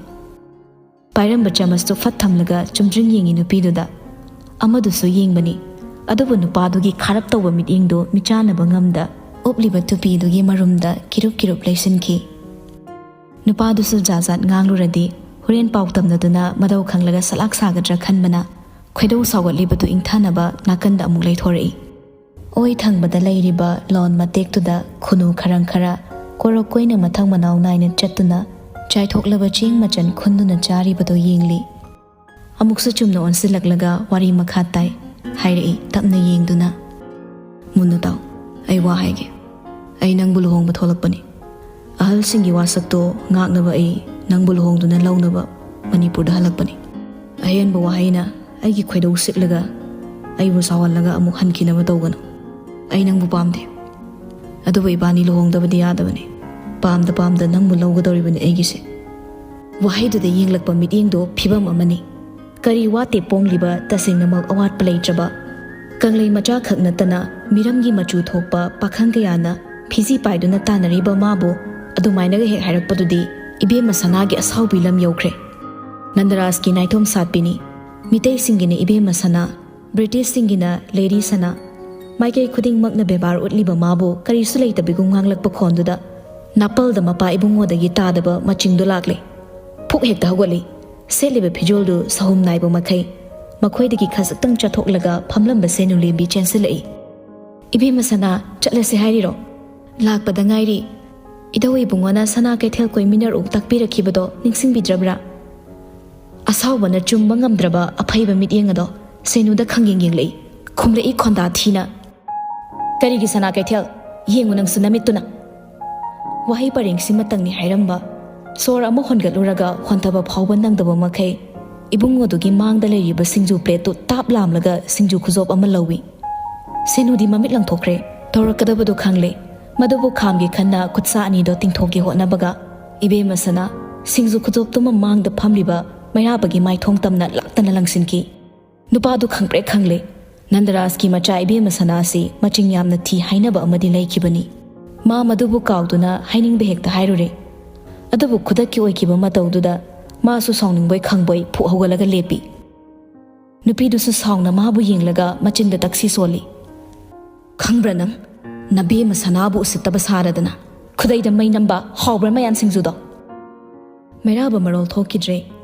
ꯄꯥꯏꯔꯝꯕ ꯆꯥꯃꯁꯇꯨ ꯐꯠ ꯊꯝꯂꯒ ꯆꯨꯝꯗ꯭ꯔꯤꯡ ꯌꯦꯡꯉꯤ ꯅꯨꯄꯤꯗꯨꯗ꯫ ꯑꯃꯗꯨꯁꯨ ꯌꯦꯡꯕꯅꯤ, ꯑꯗꯨꯕꯨ ꯅꯨꯄꯥꯗꯨꯒꯤ ꯈꯥꯔꯞ ꯇꯧꯕ ꯃꯤꯠꯌꯦꯡꯗꯨ ꯃꯤꯆꯥꯟꯅꯕ ꯉꯝꯗ ꯎꯞꯂꯤꯕ ꯇꯨꯄꯤꯗꯨꯒꯤ ꯃꯔꯨꯝꯗ ꯀꯤꯔꯨꯞ ꯀꯤꯔꯨꯞ ꯂꯩꯁꯤꯟꯈꯤ꯫ ꯅꯨꯄꯥꯗꯨꯁꯨ ꯖꯥꯠ ꯖꯥꯠ ꯉꯥꯡꯂꯨꯔꯗꯤ ꯍꯣꯔꯦꯟ ꯄꯥꯎ ꯇꯝꯅꯗꯨꯅ ꯃꯗꯧ ꯈꯪꯂꯒ ꯁꯂꯥꯛ ꯁꯥꯒꯗ꯭ꯔꯥ ꯈꯟꯕꯅ ꯈꯣꯏꯗꯧ ꯁꯥꯎꯒꯠꯂꯤꯕꯗꯨ ꯏꯪꯊꯅꯕ ꯅꯥꯀꯟꯗ ꯑꯃꯨꯛ ꯂꯩꯊꯣꯔꯛꯏ꯫ ꯑꯣꯏ ꯊꯪꯕꯗ ꯂꯩꯔꯤꯕ ꯂꯣꯟ ꯃꯇꯦꯛꯇꯨꯗ ꯈꯨꯅꯨ ꯈꯔꯪ ꯈꯔ ꯀꯣꯔꯣꯛ ꯀꯣꯏꯅ ꯃꯊꯪ ꯃꯅꯥꯎ ꯅꯥꯏꯅ ꯆꯠꯇꯨꯅ ꯆꯥꯏꯊꯣꯛꯂꯕ ꯆꯦꯡ ꯃꯆꯟ ꯈꯨꯟꯗꯨꯅ ꯆꯥꯔꯤꯕꯗꯨ ꯌꯦꯡꯂꯤ꯫ ꯑꯃꯨꯛꯁꯨ ꯆꯨꯝꯅ ꯑꯣꯟꯁꯤꯜꯂꯛꯂꯒ ꯋꯥꯔꯤ ꯃꯈꯥ ꯇꯥꯏ, ꯍꯥꯏꯔꯛꯏ ꯇꯞꯅ ꯌꯦꯡꯗꯨꯅ꯫ "ꯃꯨꯟꯅ ꯇꯥꯎ, ꯑꯩ ꯋꯥ ꯍꯥꯏꯒꯦ꯫ ꯑꯩ ꯅꯪꯕꯨ ꯂꯨꯍꯣꯡꯕ ꯊꯣꯛꯂꯛꯄꯅꯤ꯫ ꯑꯍꯜꯁꯤꯡꯒꯤ ꯋꯥꯁꯛꯇꯣ ꯉꯥꯛꯅꯕ ꯑꯩ ꯅꯪꯕꯨ ꯂꯨꯍꯣꯡꯗꯨꯅ ꯂꯧꯅꯕ ꯃꯅꯤꯄꯨꯔꯗ ꯍꯜꯂꯛꯄꯅꯤ꯫ ꯑꯍꯦꯟꯕ ꯋꯥꯍꯩꯅ ꯑꯩꯒꯤ ꯈꯣꯏꯗꯧ ꯁꯤꯛꯂꯒ ꯑꯩꯕꯨ ꯁꯥꯎꯍꯜꯂꯒ ꯑꯃꯨꯛ ꯍꯟꯈꯤꯅꯕ ꯇꯧꯒꯅꯨ꯫ ꯑꯩ ꯅꯪꯕꯨ ꯄꯥꯝꯗꯦ꯫ ꯑꯗꯨꯕꯨ ꯏꯕꯥꯅꯤ ꯂꯨꯍꯣꯡꯗꯕꯗꯤ ꯌꯥꯗꯕꯅꯤ꯫ ꯄꯥꯝꯗ ꯄꯥꯝꯗ ꯅꯪꯕꯨ ꯂꯧꯒꯗꯧꯔꯤꯕꯅꯤ ꯑꯩꯒꯤꯁꯦ꯫" ꯋꯥꯍꯩꯗꯨꯗ ꯌꯦꯡꯂꯛꯄ ꯃꯤꯠꯌꯦꯡꯗꯣ ꯐꯤꯕꯝ ꯑꯃꯅꯤ꯫ ꯀꯔꯤ ꯋꯥꯠꯇꯦ ꯄꯣꯡꯂꯤꯕ, ꯇꯁꯦꯡꯅꯃꯛ ꯑꯋꯥꯠꯄ ꯂꯩꯇ꯭ꯔꯕ, ꯀꯪꯂꯩ ꯃꯆꯥꯈꯛ ꯅꯠꯇꯅ ꯃꯤꯔꯝꯒꯤ ꯃꯆꯨ ꯊꯣꯛꯄ ꯄꯥꯈꯪ ꯀꯌꯥꯅ ꯐꯤꯖꯤ ꯄꯥꯏꯗꯨꯅ ꯇꯥꯟꯅꯔꯤꯕ ꯃꯥꯕꯨ ꯑꯗꯨꯃꯥꯏꯅꯒ ꯍꯦꯛ ꯍꯥꯏꯔꯛꯄꯗꯨꯗꯤ ꯏꯕꯦꯝꯃ ꯁꯅꯥꯒꯤ ꯑꯁꯥꯎꯕꯤ ꯂꯝ ꯌꯧꯈ꯭ꯔꯦ꯫ ꯅꯟꯗꯔꯥꯖꯀꯤ ꯅꯥꯏꯇꯣꯝ ꯁꯥꯠꯄꯤꯅꯤ꯫ ꯃꯤꯇꯩꯁꯤꯡꯒꯤꯅ ꯏꯕꯦꯝꯃ ꯁꯅꯥ, ꯕ꯭ꯔꯤꯇꯤꯁꯁꯤꯡꯒꯤꯅ ꯂꯦꯔꯤ ꯁꯅꯥ꯫ ꯃꯥꯏꯀꯩ ꯈꯨꯗꯤꯡꯃꯛꯅ ꯕꯦꯕꯥꯔ ꯎꯠꯂꯤꯕ ꯃꯥꯕꯨ ꯀꯔꯤꯁꯨ ꯂꯩꯇꯕꯤꯒꯨꯝ ꯉꯥꯡꯂꯛꯄ ꯈꯣꯟꯗꯨꯗ ꯅꯥꯄꯜꯗ ꯃꯄꯥ ꯏꯕꯨꯡꯉꯣꯗꯒꯤ ꯇꯥꯗꯕ ꯃꯆꯤꯡꯗꯣ ꯂꯥꯛꯂꯦ꯫ ꯐꯨꯛ ꯍꯦꯛꯇ ꯍꯧꯒꯠꯂꯤ꯫ ꯁꯦꯠꯂꯤꯕ ꯐꯤꯖꯣꯜꯗꯨ ꯁꯍꯨꯝ ꯅꯥꯏꯕ ꯃꯈꯩ ꯃꯈꯣꯏꯗꯒꯤ ꯈꯖꯤꯛꯇꯪ ꯆꯠꯊꯣꯛꯂꯒ ꯐꯝꯂꯝꯕ ꯁꯦꯅꯨ ꯂꯦꯝꯕꯤ ꯆꯦꯟꯁꯤꯜꯂꯛꯏ꯫ "ꯏꯕꯦꯝꯃ ꯁꯅꯥ, ꯆꯠꯂꯁꯤ ꯍꯥꯏꯔꯤꯔꯣ? ꯂꯥꯛꯄꯗ ꯉꯥꯏꯔꯤ꯫ ꯏꯙꯧ ꯏꯕꯨꯡꯉꯣꯅ ꯁꯅꯥ ꯀꯩꯊꯦꯜ ꯀꯣꯏꯃꯤꯟꯅꯔꯛꯎ ꯇꯥꯛꯄꯤꯔꯛꯈꯤꯕꯗꯣ ꯅꯤꯡꯁꯤꯡꯕꯤꯗ꯭ꯔꯕ꯭ꯔꯥ?" ꯑꯁꯥꯎꯕꯅ ꯆꯨꯝꯕ ꯉꯝꯗ꯭ꯔꯕ ꯑꯐꯩꯕ ꯃꯤꯠꯌꯦꯡ ꯑꯗꯣ ꯁꯦꯅꯨꯗ ꯈꯪꯌꯦꯡ ꯌꯦꯡꯂꯛꯏ꯫ ꯈꯨꯝꯂꯛꯏ ꯈꯣꯟꯗꯥ ꯊꯤꯅ꯫ "ꯀꯔꯤꯒꯤ ꯁꯅꯥ ꯀꯩꯊꯦꯜ? ꯌꯦꯡꯉꯨ ꯅꯪꯁꯨ ꯅꯃꯤꯠꯇꯨꯅ!" ꯋꯥꯍꯩ ꯄꯔꯦꯡꯁꯤꯃꯇꯪꯅꯤ ꯍꯥꯏꯔꯝꯕ꯫ ꯁꯣꯔ ꯑꯃ ꯍꯣꯟꯒꯠꯂꯨꯔꯒ ꯍꯣꯟꯊꯕ ꯐꯥꯎꯕ ꯅꯪꯗꯕ ꯃꯈꯩ ꯏꯕꯨꯡꯉꯣꯗꯨꯒꯤ ꯃꯥꯡꯗ ꯂꯩꯔꯤꯕ ꯁꯤꯡꯖꯨ ꯄ꯭ꯂꯦꯠꯇꯨ ꯇꯥꯞ ꯂꯥꯝꯂꯒ ꯁꯤꯡꯖꯨ ꯈꯨꯖꯣꯞ ꯑꯃ ꯂꯧꯏ꯫ ꯁꯦꯅꯨꯗꯤ ꯃꯃꯤꯠ ꯂꯪꯊꯣꯛꯈ꯭ꯔꯦ꯫ ꯇꯧꯔꯛꯀꯗꯕꯗꯨ ꯈꯪꯂꯦ꯫ ꯃꯗꯨꯕꯨ ꯈꯥꯝꯒꯦ ꯈꯟꯅ ꯈꯨꯠꯁꯥ ꯑꯅꯤꯗꯣ ꯇꯤꯡꯊꯣꯛꯀꯦ ꯍꯣꯠꯅꯕꯒ ꯏꯕꯦꯝꯃ ꯁꯅꯥ ꯁꯤꯡꯖꯨ ꯈꯨꯖꯣꯞꯇꯨꯃ ꯃꯥꯡꯗ ꯐꯝꯂꯤꯕ ꯃꯩꯔꯥꯕꯒꯤ ꯃꯥꯏꯊꯣꯡ ꯇꯝꯅ ꯂꯥꯛꯇꯅ ꯂꯪꯁꯤꯟꯈꯤ꯫ ꯅꯨꯄꯥꯗꯨ ꯈꯪꯄ꯭ꯔꯦꯛ ꯈꯪꯂꯦ꯫ ꯅꯟꯗꯔꯥꯖꯀꯤ ꯃꯆꯥ ꯏꯕꯦꯝꯃ ꯁꯅꯥ ꯑꯁꯤ ꯃꯆꯤꯡ ꯌꯥꯝꯅ ꯊꯤ ꯍꯥꯏꯅꯕ ꯑꯃꯗꯤ ꯂꯩꯈꯤꯕꯅꯤ꯫ ꯃꯥ ꯃꯗꯨꯕꯨ ꯀꯥꯎꯗꯨꯅ ꯍꯥꯏꯅꯤꯡꯕ ꯍꯦꯛꯇ ꯍꯥꯏꯔꯨꯔꯦ꯫ ꯑꯗꯨꯕꯨ ꯈꯨꯗꯛꯀꯤ ꯑꯣꯏꯈꯤꯕ ꯃꯇꯧꯗꯨꯗ ꯃꯥꯁꯨ ꯁꯥꯎꯅꯤꯡꯕꯣꯏ ꯈꯪꯕꯣꯏ ꯐꯨꯛ ꯍꯧꯒꯠꯂꯒ ꯂꯦꯞꯄꯤ꯫ ꯅꯨꯄꯤꯗꯨꯁꯨ ꯁꯥꯎꯅ ꯃꯥꯕꯨ ꯌꯦꯡꯂꯒ ꯃꯆꯤꯟꯗ ꯇꯛꯁꯤ ꯁꯣꯜꯂꯤ꯫ "ꯈꯪꯕ꯭ꯔꯥ ꯅꯪ? ꯅꯕꯦꯝꯃ ꯁꯅꯥꯕꯨ ꯎꯁꯤꯠꯇꯕ ꯁꯥꯔꯗꯅ ꯈꯨꯗꯩꯗ ꯃꯩ ꯅꯝꯕ ꯍꯥꯎꯕ꯭ꯔꯥ ꯃꯌꯥꯟ ꯁꯤꯡꯖꯨꯗꯣ?" ꯃꯩꯔꯥꯕ ꯃꯔꯣꯜ ꯊꯣꯛꯈꯤꯗ꯭ꯔꯦ꯫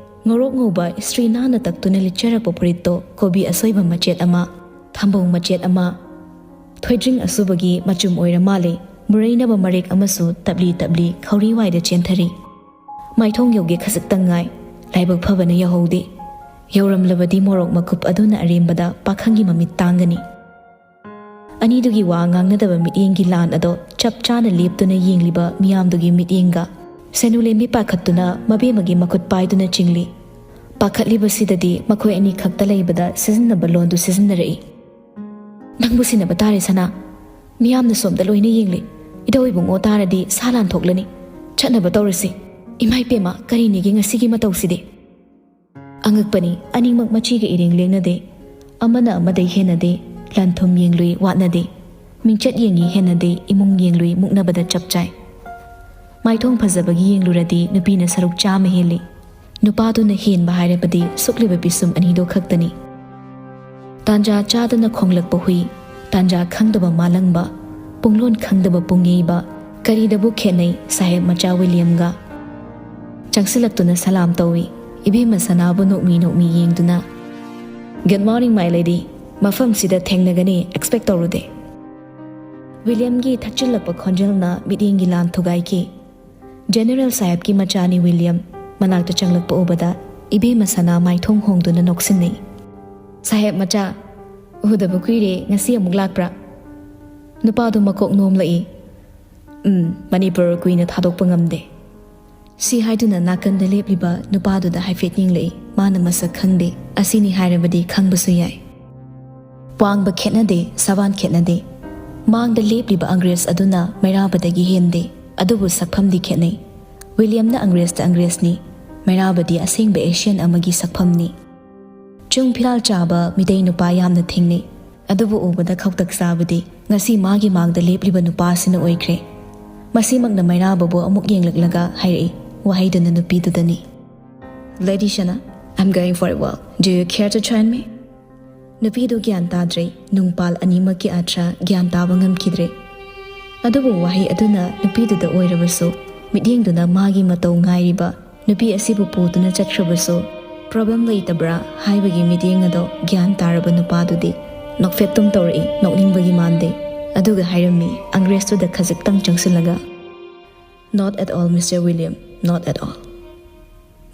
ꯉꯧꯔꯣꯛ ꯉꯧꯕ ꯏꯁꯇ꯭ꯔꯤ ꯅꯥꯟꯅ ꯇꯛꯇꯨꯅ ꯂꯤꯠꯆꯔꯛꯄ ꯐꯨꯔꯤꯠꯇꯣ ꯀꯣꯕꯤ ꯑꯁꯣꯏꯕ ꯃꯆꯦꯠ ꯑꯃ, ꯊꯝꯕꯧ ꯃꯆꯦꯠ ꯑꯃ, ꯊꯣꯏꯗ꯭ꯔꯤꯡ ꯑꯁꯨꯕꯒꯤ ꯃꯆꯨꯝ ꯑꯣꯏꯔ ꯃꯥꯜꯂꯦ, ꯃꯨꯔꯩꯅꯕ ꯃꯔꯦꯛ ꯑꯃꯁꯨ ꯇꯞꯂꯤ ꯇꯞꯂꯤ ꯈꯧꯔꯤ ꯋꯥꯏꯗ ꯆꯦꯟꯊꯔꯤ꯫ ꯃꯥꯏꯊꯣꯡ ꯌꯧꯒꯦ ꯈꯖꯤꯛꯇꯪ ꯉꯥꯏ꯫ ꯂꯥꯏꯕꯛ ꯐꯕꯅ ꯌꯧꯍꯧꯗꯦ꯫ ꯌꯧꯔꯝꯂꯕꯗꯤ ꯃꯣꯔꯣꯛ ꯃꯀꯨꯞ ꯑꯗꯨꯅ ꯑꯔꯦꯝꯕꯗ ꯄꯥꯈꯪꯒꯤ ꯃꯃꯤꯠ ꯇꯥꯡꯒꯅꯤ꯫ ꯑꯅꯤꯗꯨꯒꯤ ꯋꯥ ꯉꯥꯡꯅꯗꯕ ꯃꯤꯠꯌꯦꯡꯒꯤ ꯂꯥꯟ ꯑꯗꯣ ꯆꯞ ꯆꯥꯅ ꯂꯦꯞꯇꯨꯅ ꯌꯦꯡꯂꯤꯕ ꯃꯤꯌꯥꯝꯗꯨꯒꯤ ꯃꯤꯠꯌꯦꯡꯒ ꯁꯦꯅꯨꯂꯦꯝꯕꯤ ꯄꯥꯈꯠꯇꯨꯅ ꯃꯕꯦꯝꯃꯒꯤ ꯃꯈꯨꯠ ꯄꯥꯏꯗꯨꯅ ꯆꯤꯡꯂꯤ꯫ ꯄꯥꯈꯠꯂꯤꯕꯁꯤꯗꯗꯤ ꯃꯈꯣꯏ ꯑꯅꯤ ꯈꯛꯇ ꯂꯩꯕꯗ ꯁꯤꯖꯤꯟꯅꯕ ꯂꯣꯟꯗꯨ ꯁꯤꯖꯤꯟꯅꯔꯛꯏ꯫ "ꯅꯪꯕꯨ ꯁꯤꯟꯅꯕ ꯇꯥꯔꯦ ꯁꯅꯥ꯫ ꯃꯤꯌꯥꯝꯅ ꯁꯣꯝꯗ ꯂꯣꯏꯅ ꯌꯦꯡꯂꯤ꯫ ꯏꯙꯧ ꯏꯕꯨꯡꯉꯣ ꯇꯥꯔꯗꯤ ꯁꯥ ꯂꯥꯟ ꯊꯣꯛꯂꯅꯤ꯫ ꯆꯠꯅꯕ ꯇꯧꯔꯁꯤ꯫ ꯏꯃꯥ ꯏꯄꯦꯝꯃ, ꯀꯔꯤꯅꯤꯒꯦ ꯉꯁꯤꯒꯤ ꯃꯇꯧꯁꯤꯗꯤ?" ꯑꯉꯛꯄꯅꯤ, ꯑꯅꯤꯃꯛ ꯃꯆꯤꯒ ꯏꯔꯦꯡ ꯂꯦꯡꯅꯗꯦ꯫ ꯑꯃꯅ ꯑꯃꯗꯩ ꯍꯦꯟꯅꯗꯦ꯫ ꯂꯟ ꯊꯨꯝ ꯌꯦꯡꯂꯨꯏ ꯋꯥꯠꯅꯗꯦ꯫ ꯃꯤꯡꯆꯠ ꯌꯦꯡꯉꯤ ꯍꯦꯟꯅꯗꯦ꯫ ꯏꯃꯨꯡ ꯌꯦꯡꯂꯨꯏ ꯃꯨꯛꯅꯕꯗ ꯆꯞ ꯆꯥꯏ꯫ ꯃꯥꯏꯊꯣꯡ ꯐꯖꯕꯒꯤ ꯌꯦꯡꯂꯨꯔꯗꯤ ꯅꯨꯄꯤꯅ ꯁꯔꯨꯛ ꯆꯥꯝꯃ ꯍꯦꯜꯂꯤ꯫ ꯅꯨꯄꯥꯗꯨꯅ ꯍꯦꯟꯕ ꯍꯥꯏꯔꯕꯗꯤ ꯁꯨꯛꯂꯤꯕ ꯄꯤꯁꯨꯝ ꯑꯅꯤꯗꯣ ꯈꯛꯇꯅꯤ꯫ ꯇꯥꯟꯖꯥ ꯆꯥꯗꯅ ꯈꯣꯡꯂꯛꯄ ꯍꯨꯏ, ꯇꯥꯟꯖꯥ ꯈꯪꯗꯕ ꯃꯥꯂꯪꯕ, ꯄꯨꯡꯂꯣꯟ ꯈꯪꯗꯕ ꯄꯨꯡꯌꯩꯕ, ꯀꯔꯤꯗꯕꯨ ꯈꯦꯠꯅꯩ ꯁꯥꯍꯦꯕ ꯃꯆꯥ ꯋꯤꯂꯤꯌꯝꯒ? ꯆꯪꯁꯤꯜꯂꯛꯇꯨꯅ ꯁꯂꯥꯝ ꯇꯧꯏ, ꯏꯕꯦꯝꯃ ꯁꯅꯥꯕꯨ ꯅꯣꯛꯃꯤ ꯅꯣꯛꯃꯤ ꯌꯦꯡꯗꯨꯅ꯫ "Good morning, my lady꯫ ꯃꯐꯝꯁꯤꯗ ꯊꯦꯡꯅꯒꯅꯤ expect ꯇꯧꯔꯨꯗꯦ꯫" ꯋꯤꯂꯤꯌꯝꯒꯤ ꯊꯛꯆꯤꯜꯂꯛꯄ ꯈꯣꯟꯖꯦꯜꯅ ꯃꯤꯠꯌꯦꯡꯒꯤ ꯂꯥꯟ ꯊꯨꯒꯥꯏꯈꯤ꯫ ꯖꯦꯅꯦꯔꯦꯜ ꯁꯥꯍꯦꯕꯀꯤ ꯃꯆꯥꯅꯤ ꯋꯤꯂꯤꯌꯝ꯫ ꯃꯅꯥꯛꯇ ꯆꯪꯂꯛꯄ ꯎꯕꯗ ꯏꯕꯦꯝꯃ ꯁꯅꯥ ꯃꯥꯏꯊꯣꯡ ꯍꯣꯡꯗꯨꯅ ꯅꯣꯛꯁꯤꯟꯅꯩ꯫ "ꯁꯥꯍꯦꯕ ꯃꯆꯥ, ꯎꯗꯕ ꯀꯨꯏꯔꯦ, ꯉꯁꯤ ꯑꯃꯨꯛ ꯂꯥꯛꯄ꯭ꯔꯥ?" ꯅꯨꯄꯥꯗꯨ ꯃꯀꯣꯛ ꯅꯣꯝꯂꯛꯏ꯫ "ꯎꯝ, ꯃꯅꯤꯄꯨꯔ ꯀꯨꯏꯅ ꯊꯥꯗꯣꯛꯄ ꯉꯝꯗꯦ꯫" ꯁꯤ ꯍꯥꯏꯗꯨꯅ ꯅꯥꯀꯟꯗ ꯂꯦꯞꯂꯤꯕ ꯅꯨꯄꯥꯗꯨꯗ ꯍꯥꯏꯐꯦꯠ ꯌꯦꯡꯂꯛꯏ꯫ ꯃꯥꯅ ꯃꯁꯛ ꯈꯪꯗꯦ꯫ ꯑꯁꯤꯅꯤ ꯍꯥꯏꯔꯕꯗꯤ ꯈꯪꯕꯁꯨ ꯌꯥꯏ꯫ ꯋꯥꯡꯕ ꯈꯦꯠꯅꯗꯦ, ꯁꯕꯥꯟ ꯈꯦꯠꯅꯗꯦ꯫ ꯃꯥꯡꯗ ꯂꯦꯞꯂꯤꯕ ꯑꯪꯒ꯭ꯔꯦꯖ ꯑꯗꯨꯅ ꯃꯩꯔꯥꯕꯗꯒꯤ ꯍꯦꯟꯗꯦ, ꯑꯗꯨꯕꯨ ꯁꯛꯐꯝꯗꯤ ꯈꯦꯠꯅꯩ꯫ ꯋꯤꯂꯤꯌꯝꯅ ꯑꯪꯒ꯭ꯔꯦꯖꯇ ꯑꯪꯒ꯭ꯔꯦꯖꯅꯤ, ꯃꯩꯔꯥꯕꯗꯤ ꯑꯁꯦꯡꯕ ꯑꯦꯁꯤꯌꯟ ꯑꯃꯒꯤ ꯁꯛꯐꯝꯅꯤ꯫ ꯆꯨꯡ ꯐꯤꯔꯥꯜ ꯆꯥꯕ ꯃꯤꯇꯩ ꯅꯨꯄꯥ ꯌꯥꯝꯅ ꯊꯦꯡꯅꯩ, ꯑꯗꯨꯕꯨ ꯎꯕꯗ ꯈꯧꯇꯛ ꯆꯥꯕꯗꯤ ꯉꯁꯤ ꯃꯥꯒꯤ ꯃꯥꯡꯗ ꯂꯦꯞꯂꯤꯕ ꯅꯨꯄꯥꯁꯤꯅ ꯑꯣꯏꯈ꯭ꯔꯦ꯫ ꯃꯁꯤꯃꯛꯅ ꯃꯩꯔꯥꯕꯕꯨ ꯑꯃꯨꯛ ꯌꯦꯡꯂꯛꯂꯒ ꯍꯥꯏꯔꯛꯏ, ꯋꯥꯍꯩꯗꯨꯅ ꯅꯨꯄꯤꯗꯨꯗꯅꯤ꯫ "Lady Shana, I'm going for a walk. Do you care to join me?" ꯅꯨꯄꯤꯗꯨ ꯒ꯭ꯌꯥꯟ ꯇꯥꯗ꯭ꯔꯦ꯫ ꯅꯨꯡꯄꯥꯜ ꯑꯅꯤꯃꯛꯀꯤ ꯑꯥꯔꯊ ꯒ꯭ꯌꯥꯟ ꯇꯥꯕ ꯉꯝꯈꯤꯗ꯭ꯔꯦ꯫ ꯑꯗꯨꯕꯨ ꯋꯥꯍꯩ ꯑꯗꯨꯅ ꯅꯨꯄꯤꯗꯨꯗ ꯑꯣꯏꯔꯕꯁꯨ ꯃꯤꯠꯌꯦꯡꯗꯨꯅ ꯃꯥꯒꯤ ꯃꯇꯧ ꯉꯥꯏꯔꯤꯕ ꯅꯨꯄꯤ ꯑꯁꯤꯕꯨ ꯄꯨꯗꯨꯅ ꯆꯠꯈ꯭ꯔꯕꯁꯨ ꯄ꯭ꯔꯣꯕ꯭ꯂꯦꯝ ꯂꯩꯇꯕ꯭ꯔꯥ ꯍꯥꯏꯕꯒꯤ ꯃꯤꯠꯌꯦꯡ ꯑꯗꯣ ꯒ꯭ꯌꯥꯟ ꯇꯥꯔꯕ ꯅꯨꯄꯥꯗꯨꯗꯤ ꯅꯣꯛꯐꯦꯠꯇꯨꯝ ꯇꯧꯔꯛꯏ, ꯅꯣꯛꯅꯤꯡꯕꯒꯤ ꯃꯥꯟꯗꯦ꯫ ꯑꯗꯨꯒ ꯍꯥꯏꯔꯝꯃꯤ, ꯑꯪꯒ꯭ꯔꯦꯖꯇꯨꯗ ꯈꯖꯤꯛꯇꯪ ꯆꯪꯁꯤꯜꯂꯒ, "Not at all, Mister William, not at all."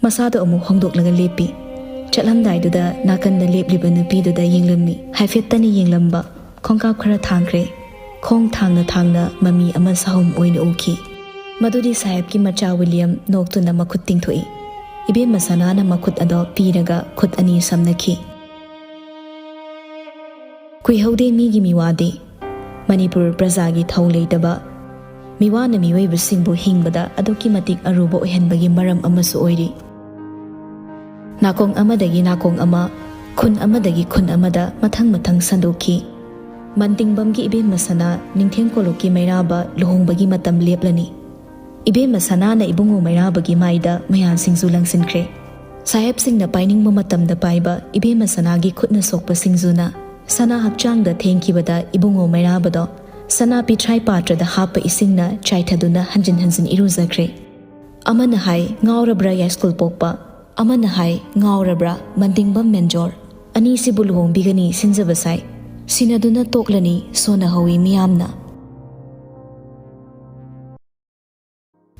ꯃꯁꯥꯗꯣ ꯑꯃꯨꯛ ꯍꯣꯡꯗꯣꯛꯂꯒ ꯂꯦꯞꯄꯤ꯫ ꯆꯠꯂꯝꯗꯥꯏꯗꯨꯗ ꯅꯥꯀꯟꯗ ꯂꯦꯞꯂꯤꯕ ꯅꯨꯄꯤꯗꯨꯗ ꯌꯦꯡꯂꯝꯃꯤ꯫ ꯍꯥꯏꯐꯦꯠꯇꯅꯤ ꯌꯦꯡꯂꯝꯕ, ꯈꯣꯡꯀꯥꯞ ꯈꯔ ꯊꯥꯡꯈ꯭ꯔꯦ꯫ ꯈꯣꯡ ꯊꯥꯡꯅ ꯊꯥꯡꯅ ꯃꯃꯤ ꯑꯃ ꯁꯥꯍꯨꯝ ꯑꯣꯏꯅ ꯎꯈꯤ꯫ ꯃꯗꯨꯗꯤ ꯁꯥꯍꯦꯕꯀꯤ ꯃꯆꯥ ꯋꯤꯂꯤꯌꯝ ꯅꯣꯛꯇꯨꯅ ꯃꯈꯨꯠ ꯇꯤꯡꯊꯣꯛꯏ꯫ ꯏꯕꯦꯝꯃ ꯁꯅꯥꯅ ꯃꯈꯨꯠ ꯑꯗꯣ ꯄꯤꯔꯒ ꯈꯨꯠ ꯑꯅꯤ ꯁꯝꯅꯈꯤ꯫ ꯀꯨꯏꯍꯧꯗꯦ ꯃꯤꯒꯤ ꯃꯤꯋꯥꯗꯤ꯫ ꯃꯅꯤꯄꯨꯔ ꯄ꯭ꯔꯖꯥꯒꯤ ꯊꯧ ꯂꯩꯇꯕ ꯃꯤꯋꯥꯅ ꯃꯤꯑꯣꯏꯕꯁꯤꯡꯕꯨ ꯍꯤꯡꯕꯗ ꯑꯗꯨꯛꯀꯤ ꯃꯇꯤꯛ ꯑꯔꯨꯕ ꯑꯣꯏꯍꯟꯕꯒꯤ ꯃꯔꯝ ꯑꯃꯁꯨ ꯑꯣꯏꯔꯤ꯫ ꯅꯥꯀꯣꯡ ꯑꯃꯗꯒꯤ ꯅꯥꯀꯣꯡ ꯑꯃ, ꯈꯨꯟ ꯑꯃꯗꯒꯤ ꯈꯨꯟ ꯑꯃꯗ ꯃꯊꯪ ꯃꯊꯪ ꯁꯟꯗꯣꯛꯈꯤ꯫ ꯃꯟꯇꯤꯡꯕꯝꯒꯤ ꯏꯕꯦꯝꯃ ꯁꯅꯥ, ꯅꯤꯡꯊꯦꯝ ꯀꯣꯂꯨꯞꯀꯤ ꯃꯩꯔꯥꯕ ꯂꯨꯍꯣꯡꯕꯒꯤ ꯃꯇꯝ ꯂꯦꯞꯂꯅꯤ꯫ ꯏꯕꯦꯝꯃ ꯁꯅꯥꯅ ꯏꯕꯨꯡꯉꯣ ꯃꯩꯔꯥꯕꯒꯤ ꯃꯥꯏꯗ ꯃꯌꯥꯟ ꯁꯤꯡꯖꯨ ꯂꯪꯁꯤꯟꯈ꯭ꯔꯦ꯫ ꯁꯥꯍꯦꯕꯁꯤꯡꯅ ꯄꯥꯏꯅꯤꯡꯕ ꯃꯇꯝꯗ ꯄꯥꯏꯕ ꯏꯕꯦꯝꯃ ꯁꯅꯥꯒꯤ ꯈꯨꯠꯅ ꯁꯣꯛꯄ ꯁꯤꯡꯖꯨꯅ ꯁꯅꯥ ꯍꯛꯆꯥꯡꯗ ꯊꯦꯡꯈꯤꯕꯗ ꯏꯕꯨꯡꯉꯣ ꯃꯩꯔꯥꯕꯗꯣ ꯁꯅꯥ ꯄꯤꯊ꯭ꯔꯥꯏ ꯄꯥꯇ꯭ꯔꯗ ꯍꯥꯞꯄ ꯏꯁꯤꯡꯅ ꯆꯥꯏꯊꯗꯨꯅ ꯍꯟꯖꯤꯟ ꯍꯟꯖꯤꯟ ꯏꯔꯨꯖꯈ꯭ꯔꯦ꯫ ꯑꯃꯅ ꯍꯥꯏ, "ꯉꯥꯎꯔꯕ꯭ꯔꯥ ꯌꯥꯏꯁ꯭ꯀꯨꯜ ꯄꯣꯛꯄ?" ꯑꯃꯅ ꯍꯥꯏ, "ꯉꯥꯎꯔꯕ꯭ꯔꯥ ꯃꯟꯗꯤꯡꯕꯝ ꯃꯦꯟꯖꯣꯔ?" ꯑꯅꯤꯁꯤꯕꯨ ꯂꯨꯍꯣꯡꯕꯤꯒꯅꯤ ꯁꯤꯟꯖꯕ ꯁꯥꯏ꯫ ꯁꯤꯟꯅꯗꯨꯅ ꯇꯣꯛꯂꯅꯤ ꯁꯣꯟꯅꯍꯧꯋꯤ ꯃꯤꯌꯥꯝꯅ꯫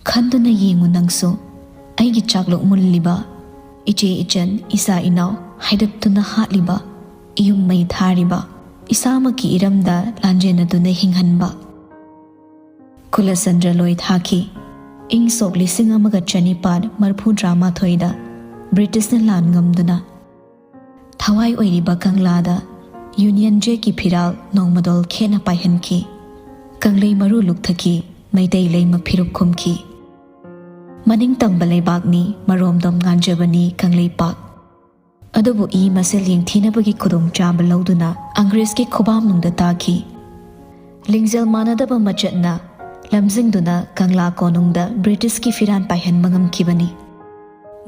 ꯈꯟꯗꯨꯅ ꯌꯦꯡꯉꯨ ꯅꯪꯁꯨ, ꯑꯩꯒꯤ ꯆꯥꯛꯂꯣꯛ ꯃꯨꯜꯂꯤꯕ, ꯏꯆꯦ ꯏꯆꯟ ꯏꯆꯥ ꯏꯅꯥꯎ ꯍꯥꯏꯗꯠꯇꯨꯅ ꯍꯥꯠꯂꯤꯕ, ꯏꯌꯨꯝ ꯃꯩ ꯊꯥꯔꯤꯕ, ꯏꯁꯥꯃꯛꯀꯤ ꯏꯔꯝꯗ ꯂꯥꯟꯖꯦꯟꯅꯗꯨꯅ ꯍꯤꯡꯍꯟꯕ꯫ ꯀꯨꯂꯆꯟꯗ꯭ꯔ ꯂꯣꯏ ꯊꯥꯈꯤ꯫ ꯏꯪ ꯁꯣꯛ ꯂꯤꯁꯤꯡ ꯑꯃꯒ ꯆꯅꯤꯄꯥꯟ ꯃꯔꯤꯐꯨꯇꯔꯥꯃꯥꯊꯣꯏꯗ ꯕ꯭ꯔꯤꯇꯤꯁꯅ ꯂꯥꯟ ꯉꯝꯗꯨꯅ ꯊꯋꯥꯏ ꯑꯣꯏꯔꯤꯕ ꯀꯪꯂꯥꯗ ꯌꯨꯅꯤꯌꯟ ꯖꯦꯛꯀꯤ ꯐꯤꯔꯥꯜ ꯅꯣꯡꯃꯗꯣꯜ ꯈꯦꯠꯅ ꯄꯥꯏꯍꯟꯈꯤ꯫ ꯀꯪꯂꯩ ꯃꯔꯨ ꯂꯨꯛꯊꯈꯤ, ꯃꯩꯇꯩ ꯂꯩꯃ ꯐꯤꯔꯨꯞ ꯈꯨꯝꯈꯤ꯫ ꯃꯅꯤꯡ ꯇꯝꯕ ꯂꯩꯕꯥꯛꯅꯤ, ꯃꯔꯣꯝꯗꯣꯝ ꯉꯥꯟꯖꯕꯅꯤ ꯀꯪꯂꯩꯄꯥꯛ꯫ ꯑꯗꯨꯕꯨ ꯏ ꯃꯁꯦꯜ ꯌꯦꯡꯊꯤꯅꯕꯒꯤ ꯈꯨꯗꯣꯡꯆꯥꯕ ꯂꯧꯗꯨꯅ ꯑꯪꯒ꯭ꯔꯦꯖꯀꯤ ꯈꯨꯕꯥꯝꯅꯨꯡꯗ ꯇꯥꯈꯤ꯫ ꯂꯤꯡꯖꯦꯜ ꯃꯥꯟꯅꯗꯕ ꯃꯆꯠꯅ ꯂꯝꯖꯤꯡꯗꯨꯅ ꯀꯪꯂꯥ ꯀꯣꯅꯨꯡꯗ ꯕ꯭ꯔꯤꯇꯤꯁꯀꯤ ꯐꯤꯔꯥꯟ ꯄꯥꯏꯍꯟꯕ ꯉꯝꯈꯤꯕꯅꯤ꯫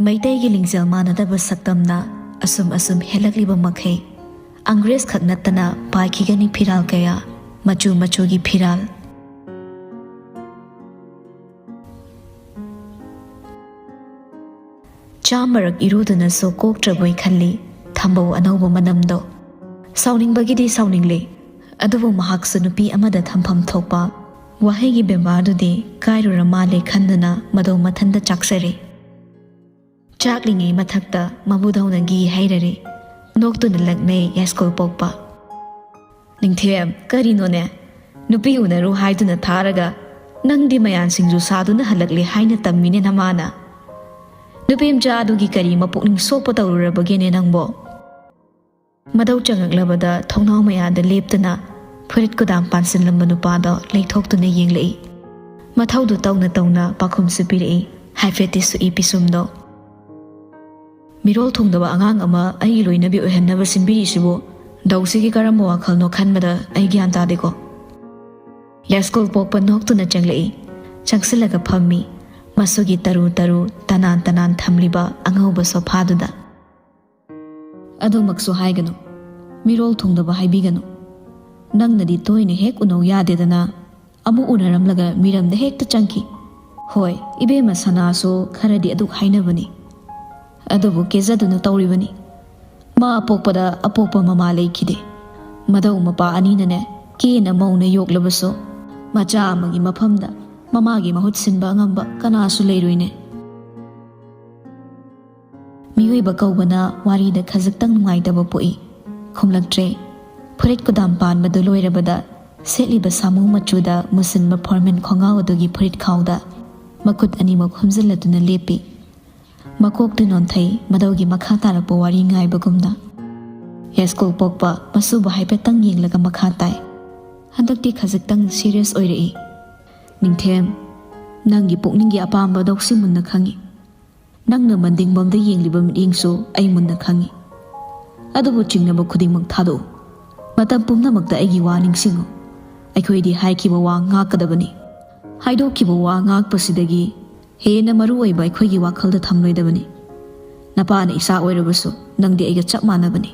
ꯃꯩꯇꯩꯒꯤ ꯂꯤꯡꯖꯦꯜ ꯃꯥꯟꯅꯗꯕ ꯁꯛꯇꯝꯅ ꯑꯁꯨꯝ ꯑꯁꯨꯝ ꯍꯦꯜꯂꯛꯂꯤꯕ ꯃꯈꯩ ꯑꯪꯒ꯭ꯔꯦꯖ ꯈꯛ ꯅꯠꯇꯅ ꯄꯥꯏꯈꯤꯒꯅꯤ ꯐꯤꯔꯥꯜ ꯀꯌꯥ, ꯃꯆꯨ ꯃꯆꯨꯒꯤ ꯐꯤꯔꯥꯜ꯫ ꯆꯥꯝꯃꯔꯛ ꯏꯔꯨꯗꯨꯅꯁꯨ ꯀꯣꯛꯇ꯭ꯔꯕꯣꯏ ꯈꯜꯂꯤ ꯊꯝꯕꯧ ꯑꯅꯧꯕ ꯃꯅꯝꯗꯣ꯫ ꯁꯥꯎꯅꯤꯡꯕꯒꯤꯗꯤ ꯁꯥꯎꯅꯤꯡꯂꯦ, ꯑꯗꯨꯕꯨ ꯃꯍꯥꯛꯁꯨ ꯅꯨꯄꯤ ꯑꯃꯗ ꯊꯝꯐꯝ ꯊꯣꯛꯄ ꯋꯥꯍꯩꯒꯤ ꯕꯦꯕꯥꯔꯗꯨꯗꯤ ꯀꯥꯏꯔꯨꯔ ꯃꯥꯜꯂꯦ ꯈꯟꯗꯨꯅ ꯃꯗꯧ ꯃꯊꯟꯇ ꯆꯥꯛꯆꯔꯦ꯫ ꯆꯥꯛꯂꯤꯉꯩ ꯃꯊꯛꯇ ꯃꯕꯨꯗꯧꯅ ꯘꯤ ꯍꯩꯔꯔꯦ꯫ ꯅꯣꯛꯇꯨꯅ ꯂꯛꯅꯩ ꯌꯥꯏꯁ꯭ꯀꯨꯜ ꯄꯣꯛꯄ꯫ "ꯅꯤꯡꯊꯦꯝ, ꯀꯔꯤꯅꯣꯅꯦ? ꯅꯨꯄꯤ ꯎꯅꯔꯨ ꯍꯥꯏꯗꯨꯅ ꯊꯥꯔꯒ ꯅꯪꯗꯤ ꯃꯌꯥꯟ ꯁꯤꯡꯖꯨ ꯁꯥꯗꯨꯅ ꯍꯜꯂꯛꯂꯦ ꯍꯥꯏꯅ ꯇꯝꯃꯤꯅꯦ ꯅꯃꯥꯅ꯫ ꯅꯨꯄꯤ ꯃꯆꯥ ꯑꯗꯨꯒꯤ ꯀꯔꯤ ꯃꯄꯨꯛꯅꯤꯡ ꯁꯣꯛꯄ ꯇꯧꯔꯨꯔꯕꯒꯦꯅꯦ ꯅꯪꯕꯣ?" ꯃꯗꯧ ꯆꯪꯉꯛꯂꯕꯗ ꯊꯣꯡꯅꯥꯎ ꯃꯌꯥꯗ ꯂꯦꯞꯇꯨꯅ ꯐꯨꯔꯤꯠ ꯀꯨꯗꯥꯝ ꯄꯥꯟꯁꯤꯜꯂꯝꯕ ꯅꯨꯄꯥꯗꯣ ꯂꯩꯊꯣꯛꯇꯨꯅ ꯌꯦꯡꯂꯛꯏ꯫ ꯃꯊꯧꯗꯨ ꯇꯧꯅ ꯇꯧꯅ ꯄꯥꯈꯨꯝꯁꯨ ꯄꯤꯔꯛꯏ, ꯍꯥꯏꯐꯦꯠꯇꯤ ꯁꯨꯛꯏ ꯄꯤꯁꯨꯝꯗꯣ꯫ "ꯃꯤꯔꯣꯜ ꯊꯨꯡꯗꯕ ꯑꯉꯥꯡ ꯑꯃ ꯑꯩꯒꯤ ꯂꯣꯏꯅꯕꯤ ꯑꯣꯏꯍꯟꯅꯕ ꯁꯤꯟꯕꯤꯔꯤꯁꯤꯕꯨ ꯗꯧꯁꯤꯒꯤ ꯀꯔꯝꯕ ꯋꯥꯈꯜꯅꯣ ꯈꯟꯕꯗ ꯑꯩ ꯒ꯭ꯌꯥꯟ ꯇꯥꯗꯦꯀꯣ?" ꯌꯥꯏꯁ꯭ꯀꯨꯜ ꯄꯣꯛꯄ ꯅꯣꯛꯇꯨꯅ ꯆꯪꯂꯛꯏ꯫ ꯆꯪꯁꯤꯜꯂꯒ ꯐꯝꯃꯤ, ꯃꯁꯨꯒꯤ ꯇꯔꯨ ꯇꯔꯨ ꯇꯅꯥꯟ ꯇꯅꯥꯟ ꯊꯝꯂꯤꯕ ꯑꯉꯧꯕ ꯁꯣꯐꯥꯗꯨꯗ꯫ "ꯑꯗꯨꯃꯛꯁꯨ ꯍꯥꯏꯒꯅꯨ, ꯃꯤꯔꯣꯜ ꯊꯨꯡꯗꯕ ꯍꯥꯏꯕꯤꯒꯅꯨ꯫ ꯅꯪꯅꯗꯤ ꯇꯣꯏꯅ ꯍꯦꯛ ꯎꯅꯧ ꯌꯥꯗꯦꯗꯅ, ꯑꯃꯨꯛ ꯎꯅꯔꯝꯂꯒ ꯃꯤꯔꯝꯗ ꯍꯦꯛꯇ ꯆꯪꯈꯤ꯫ ꯍꯣꯏ, ꯏꯕꯦꯝꯃ ꯁꯅꯥꯁꯨ ꯈꯔꯗꯤ ꯑꯗꯨꯛ ꯍꯥꯏꯅꯕꯅꯤ꯫ ꯑꯗꯨꯕꯨ ꯀꯦꯖꯗꯨꯅ ꯇꯧꯔꯤꯕꯅꯤ꯫ ꯃꯥ ꯑꯄꯣꯛꯄꯗ ꯑꯄꯣꯛꯄ ꯃꯃꯥ ꯂꯩꯈꯤꯗꯦ꯫ ꯃꯗꯧ ꯃꯄꯥ ꯑꯅꯤꯅꯅꯦ, ꯀꯦꯅ ꯃꯧꯅ ꯌꯣꯛꯂꯕꯁꯨ, ꯃꯆꯥ ꯑꯃꯒꯤ ꯃꯐꯝꯗ ꯃꯃꯥꯒꯤ ꯃꯍꯨꯠ ꯁꯤꯟꯕ ꯑꯉꯝꯕ ꯀꯅꯥꯁꯨ ꯂꯩꯔꯣꯏꯅꯦ꯫" ꯃꯤꯑꯣꯏꯕ ꯀꯧꯕꯅ ꯋꯥꯔꯤꯗ ꯈꯖꯤꯛꯇꯪ ꯅꯨꯡꯉꯥꯏꯇꯕ ꯄꯣꯛꯏ꯫ ꯈꯨꯝꯂꯛꯇ꯭ꯔꯦ꯫ ꯐꯨꯔꯤꯠ ꯀꯨꯗꯥꯝ ꯄꯥꯟꯕꯗꯨ ꯂꯣꯏꯔꯕꯗ, ꯁꯦꯠꯂꯤꯕ ꯁꯥꯃꯨ ꯃꯆꯨꯗ ꯃꯨꯁꯤꯟꯕ ꯐꯣꯔꯃꯦꯜ ꯈꯣꯡꯒ꯭ꯔꯥꯎ ꯑꯗꯨꯒꯤ ꯐꯨꯔꯤꯠ ꯈꯥꯎꯗ ꯃꯈꯨꯠ ꯑꯅꯤꯃꯛ ꯍꯨꯝꯖꯤꯜꯂꯗꯨꯅ ꯂꯦꯞꯄꯤ꯫ ꯃꯀꯣꯛꯇꯨ ꯅꯣꯟꯊꯩ, ꯃꯗꯧꯒꯤ ꯃꯈꯥ ꯇꯥꯔꯛꯄ ꯋꯥꯔꯤ ꯉꯥꯏꯕꯒꯨꯝꯅ꯫ ꯌꯥꯏꯁ꯭ꯀꯨꯜ ꯄꯣꯛꯄ ꯃꯁꯨꯕꯨ ꯍꯥꯏꯐꯦꯠꯇꯪ ꯌꯦꯡꯂꯒ ꯃꯈꯥ ꯇꯥꯏ꯫ ꯍꯟꯗꯛꯇꯤ ꯈꯖꯤꯛꯇꯪ ꯁꯤꯔꯤꯌꯁ ꯑꯣꯏꯔꯛꯏ꯫ "ꯅꯤꯡꯊꯦꯝ, ꯅꯪꯒꯤ ꯄꯨꯛꯅꯤꯡꯒꯤ ꯑꯄꯥꯝꯕꯗꯧꯁꯤ ꯃꯨꯟꯅ ꯈꯪꯏ꯫ ꯅꯪꯅ ꯃꯟꯗꯤꯡꯕꯝꯗ ꯌꯦꯡꯂꯤꯕ ꯃꯤꯠꯌꯦꯡꯁꯨ ꯑꯩ ꯃꯨꯟꯅ ꯈꯪꯏ꯫ ꯑꯗꯨꯕꯨ ꯆꯤꯡꯅꯕ ꯈꯨꯗꯤꯡꯃꯛ ꯊꯥꯗꯣꯛꯎ꯫ ꯃꯇꯝ ꯄꯨꯝꯅꯃꯛꯇ ꯑꯩꯒꯤ ꯋꯥ ꯅꯤꯡꯁꯤꯡꯉꯨ꯫ ꯑꯩꯈꯣꯏꯗꯤ ꯍꯥꯏꯈꯤꯕ ꯋꯥ ꯉꯥꯛꯀꯗꯕꯅꯤ꯫ ꯍꯥꯏꯗꯣꯛꯈꯤꯕ ꯋꯥ ꯉꯥꯛꯄꯁꯤꯗꯒꯤ ꯍꯦꯟꯅ ꯃꯔꯨ ꯑꯣꯏꯕ ꯑꯩꯈꯣꯏꯒꯤ ꯋꯥꯈꯜꯗ ꯊꯝꯂꯣꯏꯗꯕꯅꯤ꯫ ꯅꯄꯥꯅ ꯏꯆꯥ ꯑꯣꯏꯔꯕꯁꯨ ꯅꯪꯗꯤ ꯑꯩꯒ ꯆꯞ ꯃꯥꯟꯅꯕꯅꯤ꯫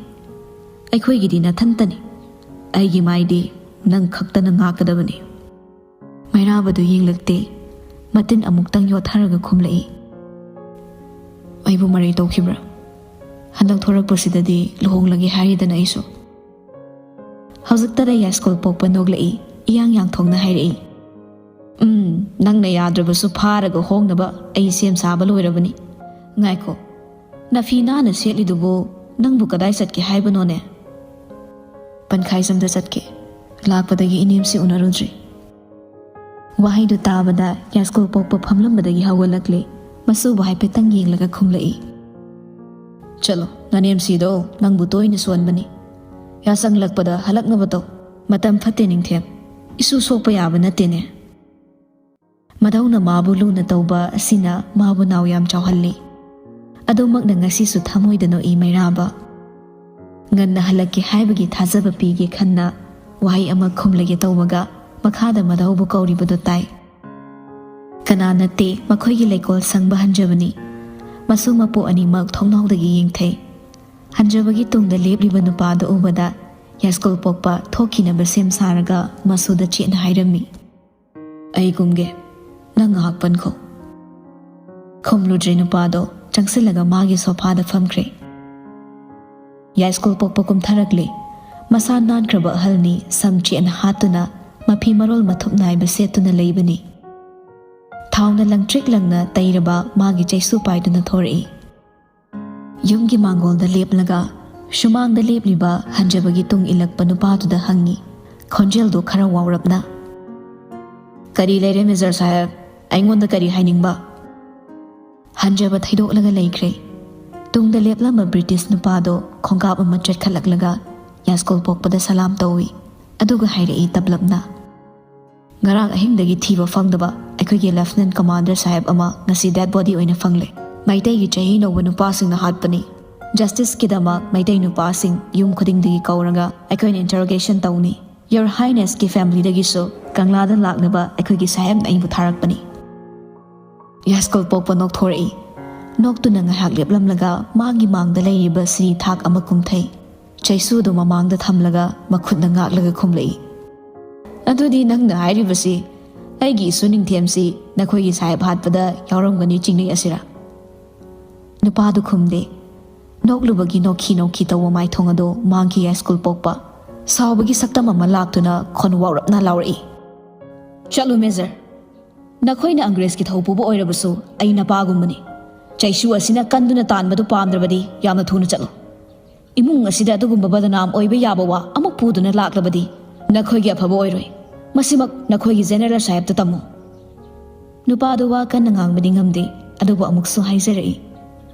ꯑꯩꯈꯣꯏꯒꯤꯗꯤ ꯅꯊꯟꯇꯅꯤ꯫ ꯑꯩꯒꯤ ꯃꯥꯏꯗꯤ ꯅꯪ ꯈꯛꯇꯅ ꯉꯥꯛꯀꯗꯕꯅꯤ꯫" ꯃꯩꯔꯥꯕꯗꯨ ꯌꯦꯡꯂꯛꯇꯦ꯫ ꯃꯇꯤꯟ ꯑꯃꯨꯛꯇꯪ ꯌꯣꯠꯊꯔꯒ ꯈꯨꯝꯂꯛꯏ, "ꯑꯩꯕꯨ ꯃꯔꯩ ꯇꯧꯈꯤꯕ꯭ꯔꯥ? ꯍꯟꯗꯛ ꯊꯣꯔꯛꯄꯁꯤꯗꯗꯤ ꯂꯨꯍꯣꯡꯂꯒꯦ ꯍꯥꯏꯔꯤꯗꯅ ꯑꯩꯁꯨ꯫" ꯍꯧꯖꯤꯛꯇꯗ ꯌꯥꯏꯁ꯭ꯀꯨꯜ ꯄꯣꯛꯄ ꯅꯣꯛꯂꯛꯏ, ꯏꯌꯥꯡ ꯌꯥꯡꯊꯣꯛꯅ ꯍꯥꯏꯔꯛꯏ, "ꯎꯝ, ꯅꯪꯅ ꯌꯥꯗ꯭ꯔꯕꯁꯨ ꯐꯥꯔꯒ ꯍꯣꯡꯅꯕ ꯑꯩ ꯁꯦꯝ ꯁꯥꯕ ꯂꯣꯏꯔꯕꯅꯤ꯫ ꯉꯥꯏꯈꯣ, ꯅꯐꯤ ꯅꯥꯟꯅ ꯁꯦꯠꯂꯤꯗꯨꯕꯨ ꯅꯪꯕꯨ ꯀꯗꯥꯏ ꯆꯠꯀꯦ ꯍꯥꯏꯕꯅꯣꯅꯦ?" "ꯄꯟꯈꯥꯏꯖꯝꯗ ꯆꯠꯀꯦ꯫ ꯂꯥꯛꯄꯗꯒꯤ ꯏꯅꯦꯝꯁꯤ ꯎꯅꯔꯨꯗ꯭ꯔꯤ꯫" ꯋꯥꯍꯩꯗꯨ ꯇꯥꯕꯗ ꯌꯥꯏꯁ꯭ꯀꯨꯜ ꯄꯣꯛꯄ ꯐꯝꯂꯝꯕꯗꯒꯤ ꯍꯧꯒꯠꯂꯛꯂꯦ꯫ ꯃꯁꯨꯕꯨ ꯍꯥꯏꯐꯦꯠꯇꯪ ꯌꯦꯡꯂꯒ ꯈꯨꯝꯂꯛꯏ, "ꯆꯠꯂꯣ, ꯅꯅꯦꯝꯁꯤꯗꯣ ꯅꯪꯕꯨ ꯇꯣꯏꯅ ꯁꯣꯟꯕꯅꯤ꯫ ꯌꯥꯁꯪꯂꯛꯄꯗ ꯍꯜꯂꯛꯅꯕ ꯇꯧ꯫ ꯃꯇꯝ ꯐꯠꯇꯦ ꯅꯤꯡꯊꯦꯝ꯫ ꯏꯁꯨ ꯁꯣꯛꯄ ꯌꯥꯕ ꯅꯠꯇꯦꯅꯦ꯫" ꯃꯙꯧꯅ ꯃꯥꯕꯨ ꯂꯨꯅ ꯇꯧꯕ ꯑꯁꯤꯅ ꯃꯥꯕꯨ ꯅꯥꯎ ꯌꯥꯝ ꯆꯥꯎꯍꯜꯂꯤ꯫ ꯑꯗꯨꯃꯛꯅ ꯉꯁꯤꯁꯨ ꯊꯃꯣꯏꯗ ꯅꯣꯛꯏ ꯃꯩꯔꯥꯕ꯫ ꯉꯟꯅ ꯍꯜꯂꯛꯀꯦ ꯍꯥꯏꯕꯒꯤ ꯊꯥꯖꯕ ꯄꯤꯒꯦ ꯈꯟꯅ ꯋꯥꯍꯩ ꯑꯃ ꯈꯨꯝꯂꯒꯦ ꯇꯧꯕꯒ ꯃꯈꯥꯗ ꯃꯙꯧꯕꯨ ꯀꯧꯔꯤꯕꯗꯨ ꯇꯥꯏ꯫ ꯀꯅꯥ ꯅꯠꯇꯦ, ꯃꯈꯣꯏꯒꯤ ꯂꯩꯀꯣꯜ ꯁꯪꯕ ꯍꯟꯖꯕꯅꯤ꯫ ꯃꯁꯨ ꯃꯄꯨ ꯑꯅꯤꯃꯛ ꯊꯣꯡꯅꯥꯎꯗꯒꯤ ꯌꯦꯡꯊꯩ꯫ ꯍꯟꯖꯕꯒꯤ ꯇꯨꯡꯗ ꯂꯦꯞꯂꯤꯕ ꯅꯨꯄꯥꯗꯨ ꯎꯕꯗ ꯌꯥꯏꯁ꯭ꯀꯨꯜ ꯄꯣꯛꯄ ꯊꯣꯛꯈꯤꯅꯕ ꯁꯦꯝ ꯁꯥꯔꯒ ꯃꯁꯨꯗ ꯆꯦꯠꯅ ꯍꯥꯏꯔꯝꯃꯤ, "ꯑꯩ ꯀꯨꯝꯒꯦ, ꯅꯪ ꯉꯥꯏꯍꯥꯛ ꯄꯟꯈꯣ꯫" ꯈꯨꯝꯂꯨꯗ꯭ꯔꯦ ꯅꯨꯄꯥꯗꯣ ꯆꯪꯁꯤꯜꯂꯒ ꯃꯥꯒꯤ ꯁꯣꯐꯥꯗ ꯐꯝꯈ꯭ꯔꯦ꯫ ꯌꯥꯏꯁ꯭ꯀꯨꯜ ꯄꯣꯛꯄ ꯀꯨꯝꯊꯔꯛꯂꯦ꯫ ꯃꯁꯥ ꯅꯥꯟꯈ꯭ꯔꯕ ꯑꯍꯜꯅꯤ, ꯁꯝ ꯆꯦꯠꯅ ꯍꯥꯠꯇꯨꯅ ꯃꯐꯤ ꯃꯔꯣꯜ ꯃꯊꯨꯞ ꯅꯥꯏꯕ ꯁꯦꯠꯇꯨꯅ ꯂꯩꯕꯅꯤ꯫ ꯊꯥꯎꯅ ꯂꯪꯇ꯭ꯔꯤꯛ ꯂꯪꯅ ꯇꯩꯔꯕ ꯃꯥꯒꯤ ꯆꯩꯁꯨ ꯄꯥꯏꯗꯨꯅ ꯊꯣꯔꯛꯏ꯫ ꯌꯨꯝꯒꯤ ꯃꯥꯡꯒꯣꯜꯗ ꯂꯦꯞꯂꯒ ꯁꯨꯃꯥꯡꯗ ꯂꯦꯞꯂꯤꯕ ꯍꯟꯖꯕꯒꯤ ꯇꯨꯡ ꯏꯜꯂꯛꯄ ꯅꯨꯄꯥꯗꯨꯗ ꯍꯪꯉꯤ, ꯈꯣꯟꯖꯦꯜꯗꯨ ꯈꯔ ꯋꯥꯎꯔꯞꯅ꯫ "ꯀꯔꯤ ꯂꯩꯔꯦ, ꯃꯦꯖꯔ ꯁꯥꯍꯦꯕ? ꯑꯩꯉꯣꯟꯗ ꯀꯔꯤ ꯍꯥꯏꯅꯤꯡꯕ?" ꯍꯟꯖꯕ ꯊꯩꯗꯣꯛꯂꯒ ꯂꯩꯈ꯭ꯔꯦ꯫ ꯇꯨꯡꯗ ꯂꯦꯞꯂꯝꯕ ꯕ꯭ꯔꯤꯇꯤꯁ ꯅꯨꯄꯥꯗꯣ ꯈꯣꯡꯀꯥꯞ ꯑꯃ ꯆꯠꯈꯠꯂꯛꯂꯒ ꯌꯥꯁꯀꯣꯜ ꯄꯣꯛꯄꯗ ꯁꯂꯥꯝ ꯇꯧꯏ, ꯑꯗꯨꯒ ꯍꯥꯏꯔꯛꯏ ꯇꯞꯂꯞꯅ, "ꯉꯔꯥꯡ ꯑꯍꯤꯡꯗꯒꯤ ꯊꯤꯕ ꯐꯪꯗꯕ ꯑꯩꯈꯣꯏꯒꯤ ꯂꯦꯐꯇꯤꯅꯦꯟ ꯀꯃꯥꯟꯗꯔ ꯁꯥꯍꯦꯕ ꯑꯃ ꯉꯁꯤ ꯗꯦꯗ ꯕꯣꯗꯤ ꯑꯣꯏꯅ ꯐꯪꯂꯦ꯫ ꯃꯩꯇꯩꯒꯤ ꯆꯍꯤ ꯅꯧꯕ ꯅꯨꯄꯥꯁꯤꯡꯅ ꯍꯥꯠꯄꯅꯤ꯫ ꯖꯁꯇꯤꯁꯀꯤꯗꯃꯛ ꯃꯩꯇꯩ ꯅꯨꯄꯥꯁꯤꯡ ꯌꯨꯝ ꯈꯨꯗꯤꯡꯗꯒꯤ ꯀꯧꯔꯒ ꯑꯩꯈꯣꯏꯅ ꯏꯟꯇꯔꯣꯒꯦꯁꯟ ꯇꯧꯅꯤ꯫ ꯌꯣꯔ ꯍꯥꯏꯅꯦꯁꯀꯤ ꯐꯦꯃꯤꯂꯤꯗꯒꯤꯁꯨ ꯀꯪꯂꯥꯗ ꯂꯥꯛꯅꯕ ꯑꯩꯈꯣꯏꯒꯤ ꯁꯥꯍꯦꯕꯅ ꯑꯩꯕꯨ ꯊꯥꯔꯛꯄꯅꯤ꯫" ꯌꯥꯁꯀꯣꯜ ꯄꯣꯛꯄ ꯅꯣꯛꯊꯣꯔꯛꯏ꯫ ꯅꯣꯛꯇꯨꯅ ꯉꯥꯏꯍꯥꯛ ꯂꯦꯞꯂꯝꯂꯒ ꯃꯥꯒꯤ ꯃꯥꯡꯗ ꯂꯩꯔꯤꯕ ꯁꯤꯔꯤ ꯊꯥꯛ ꯑꯃ ꯀꯨꯝꯊꯩ꯫ ꯆꯩꯁꯨꯗꯨ ꯃꯃꯥꯡꯗ ꯊꯝꯂꯒ ꯃꯈꯨꯠꯅ ꯉꯥꯛꯂꯒ ꯈꯨꯝꯂꯛꯏ, "ꯑꯗꯨꯗꯤ ꯅꯪꯅ ꯍꯥꯏꯔꯤꯕꯁꯤ ꯑꯩꯒꯤ ꯏꯁꯨ ꯅꯤꯡꯊꯦꯝꯁꯤ ꯅꯈꯣꯏꯒꯤ ꯁꯥꯍꯦꯕ ꯍꯥꯠꯄꯗ ꯌꯥꯎꯔꯝꯒꯅꯤ ꯆꯤꯡꯅꯩ ꯑꯁꯤꯔꯥ?" ꯅꯨꯄꯥꯗꯨ ꯈꯨꯝꯗꯦ꯫ ꯅꯣꯛꯂꯨꯕꯒꯤ ꯅꯣꯛꯈꯤ ꯅꯣꯛꯈꯤ ꯇꯧꯕ ꯃꯥꯏꯊꯣꯡ ꯑꯗꯨ ꯃꯥꯡꯈꯤ ꯌꯥꯁꯀꯣꯜ ꯄꯣꯛꯄ꯫ ꯁꯥꯎꯕꯒꯤ ꯁꯛꯇꯝ ꯑꯃ ꯂꯥꯛꯇꯨꯅ ꯈꯣꯟ ꯋꯥꯎꯔꯞꯅ ꯂꯥꯎꯔꯛꯏ, "ꯆꯠꯂꯨ ꯃꯦꯖꯔ꯫ ꯅꯈꯣꯏꯅ ꯑꯪꯒ꯭ꯔꯦꯖꯀꯤ ꯊꯧ ꯄꯨꯕ ꯑꯣꯏꯔꯕꯁꯨ ꯑꯩ ꯅꯄꯥꯒꯨꯝꯕꯅꯤ꯫ ꯆꯩꯁꯨ ꯑꯁꯤꯅ ꯀꯟꯗꯨꯅ ꯇꯥꯟꯕꯗꯨ ꯄꯥꯝꯗ꯭ꯔꯕꯗꯤ ꯌꯥꯝꯅ ꯊꯨꯅ ꯆꯠꯂꯨ꯫ ꯏꯃꯨꯡ ꯑꯁꯤꯗ ꯑꯗꯨꯒꯨꯝꯕ ꯕꯗꯅꯥꯝ ꯑꯣꯏꯕ ꯌꯥꯕ ꯋꯥ ꯑꯃꯨꯛ ꯄꯨꯗꯨꯅ ꯂꯥꯛꯂꯕꯗꯤ ꯅꯈꯣꯏꯒꯤ ꯑꯐꯕ ꯑꯣꯏꯔꯣꯏ꯫ ꯃꯁꯤꯃꯛ ꯅꯈꯣꯏꯒꯤ ꯖꯦꯅꯦꯔꯦꯜ ꯁꯥꯍꯦꯕꯇ ꯇꯝꯃꯨ꯫" ꯅꯨꯄꯥꯗꯨ ꯋꯥ ꯀꯟꯅ ꯉꯥꯡꯕꯗꯤ ꯉꯝꯗꯦ, ꯑꯗꯨꯕꯨ ꯑꯃꯨꯛꯁꯨ ꯍꯥꯏꯖꯔꯛꯏ,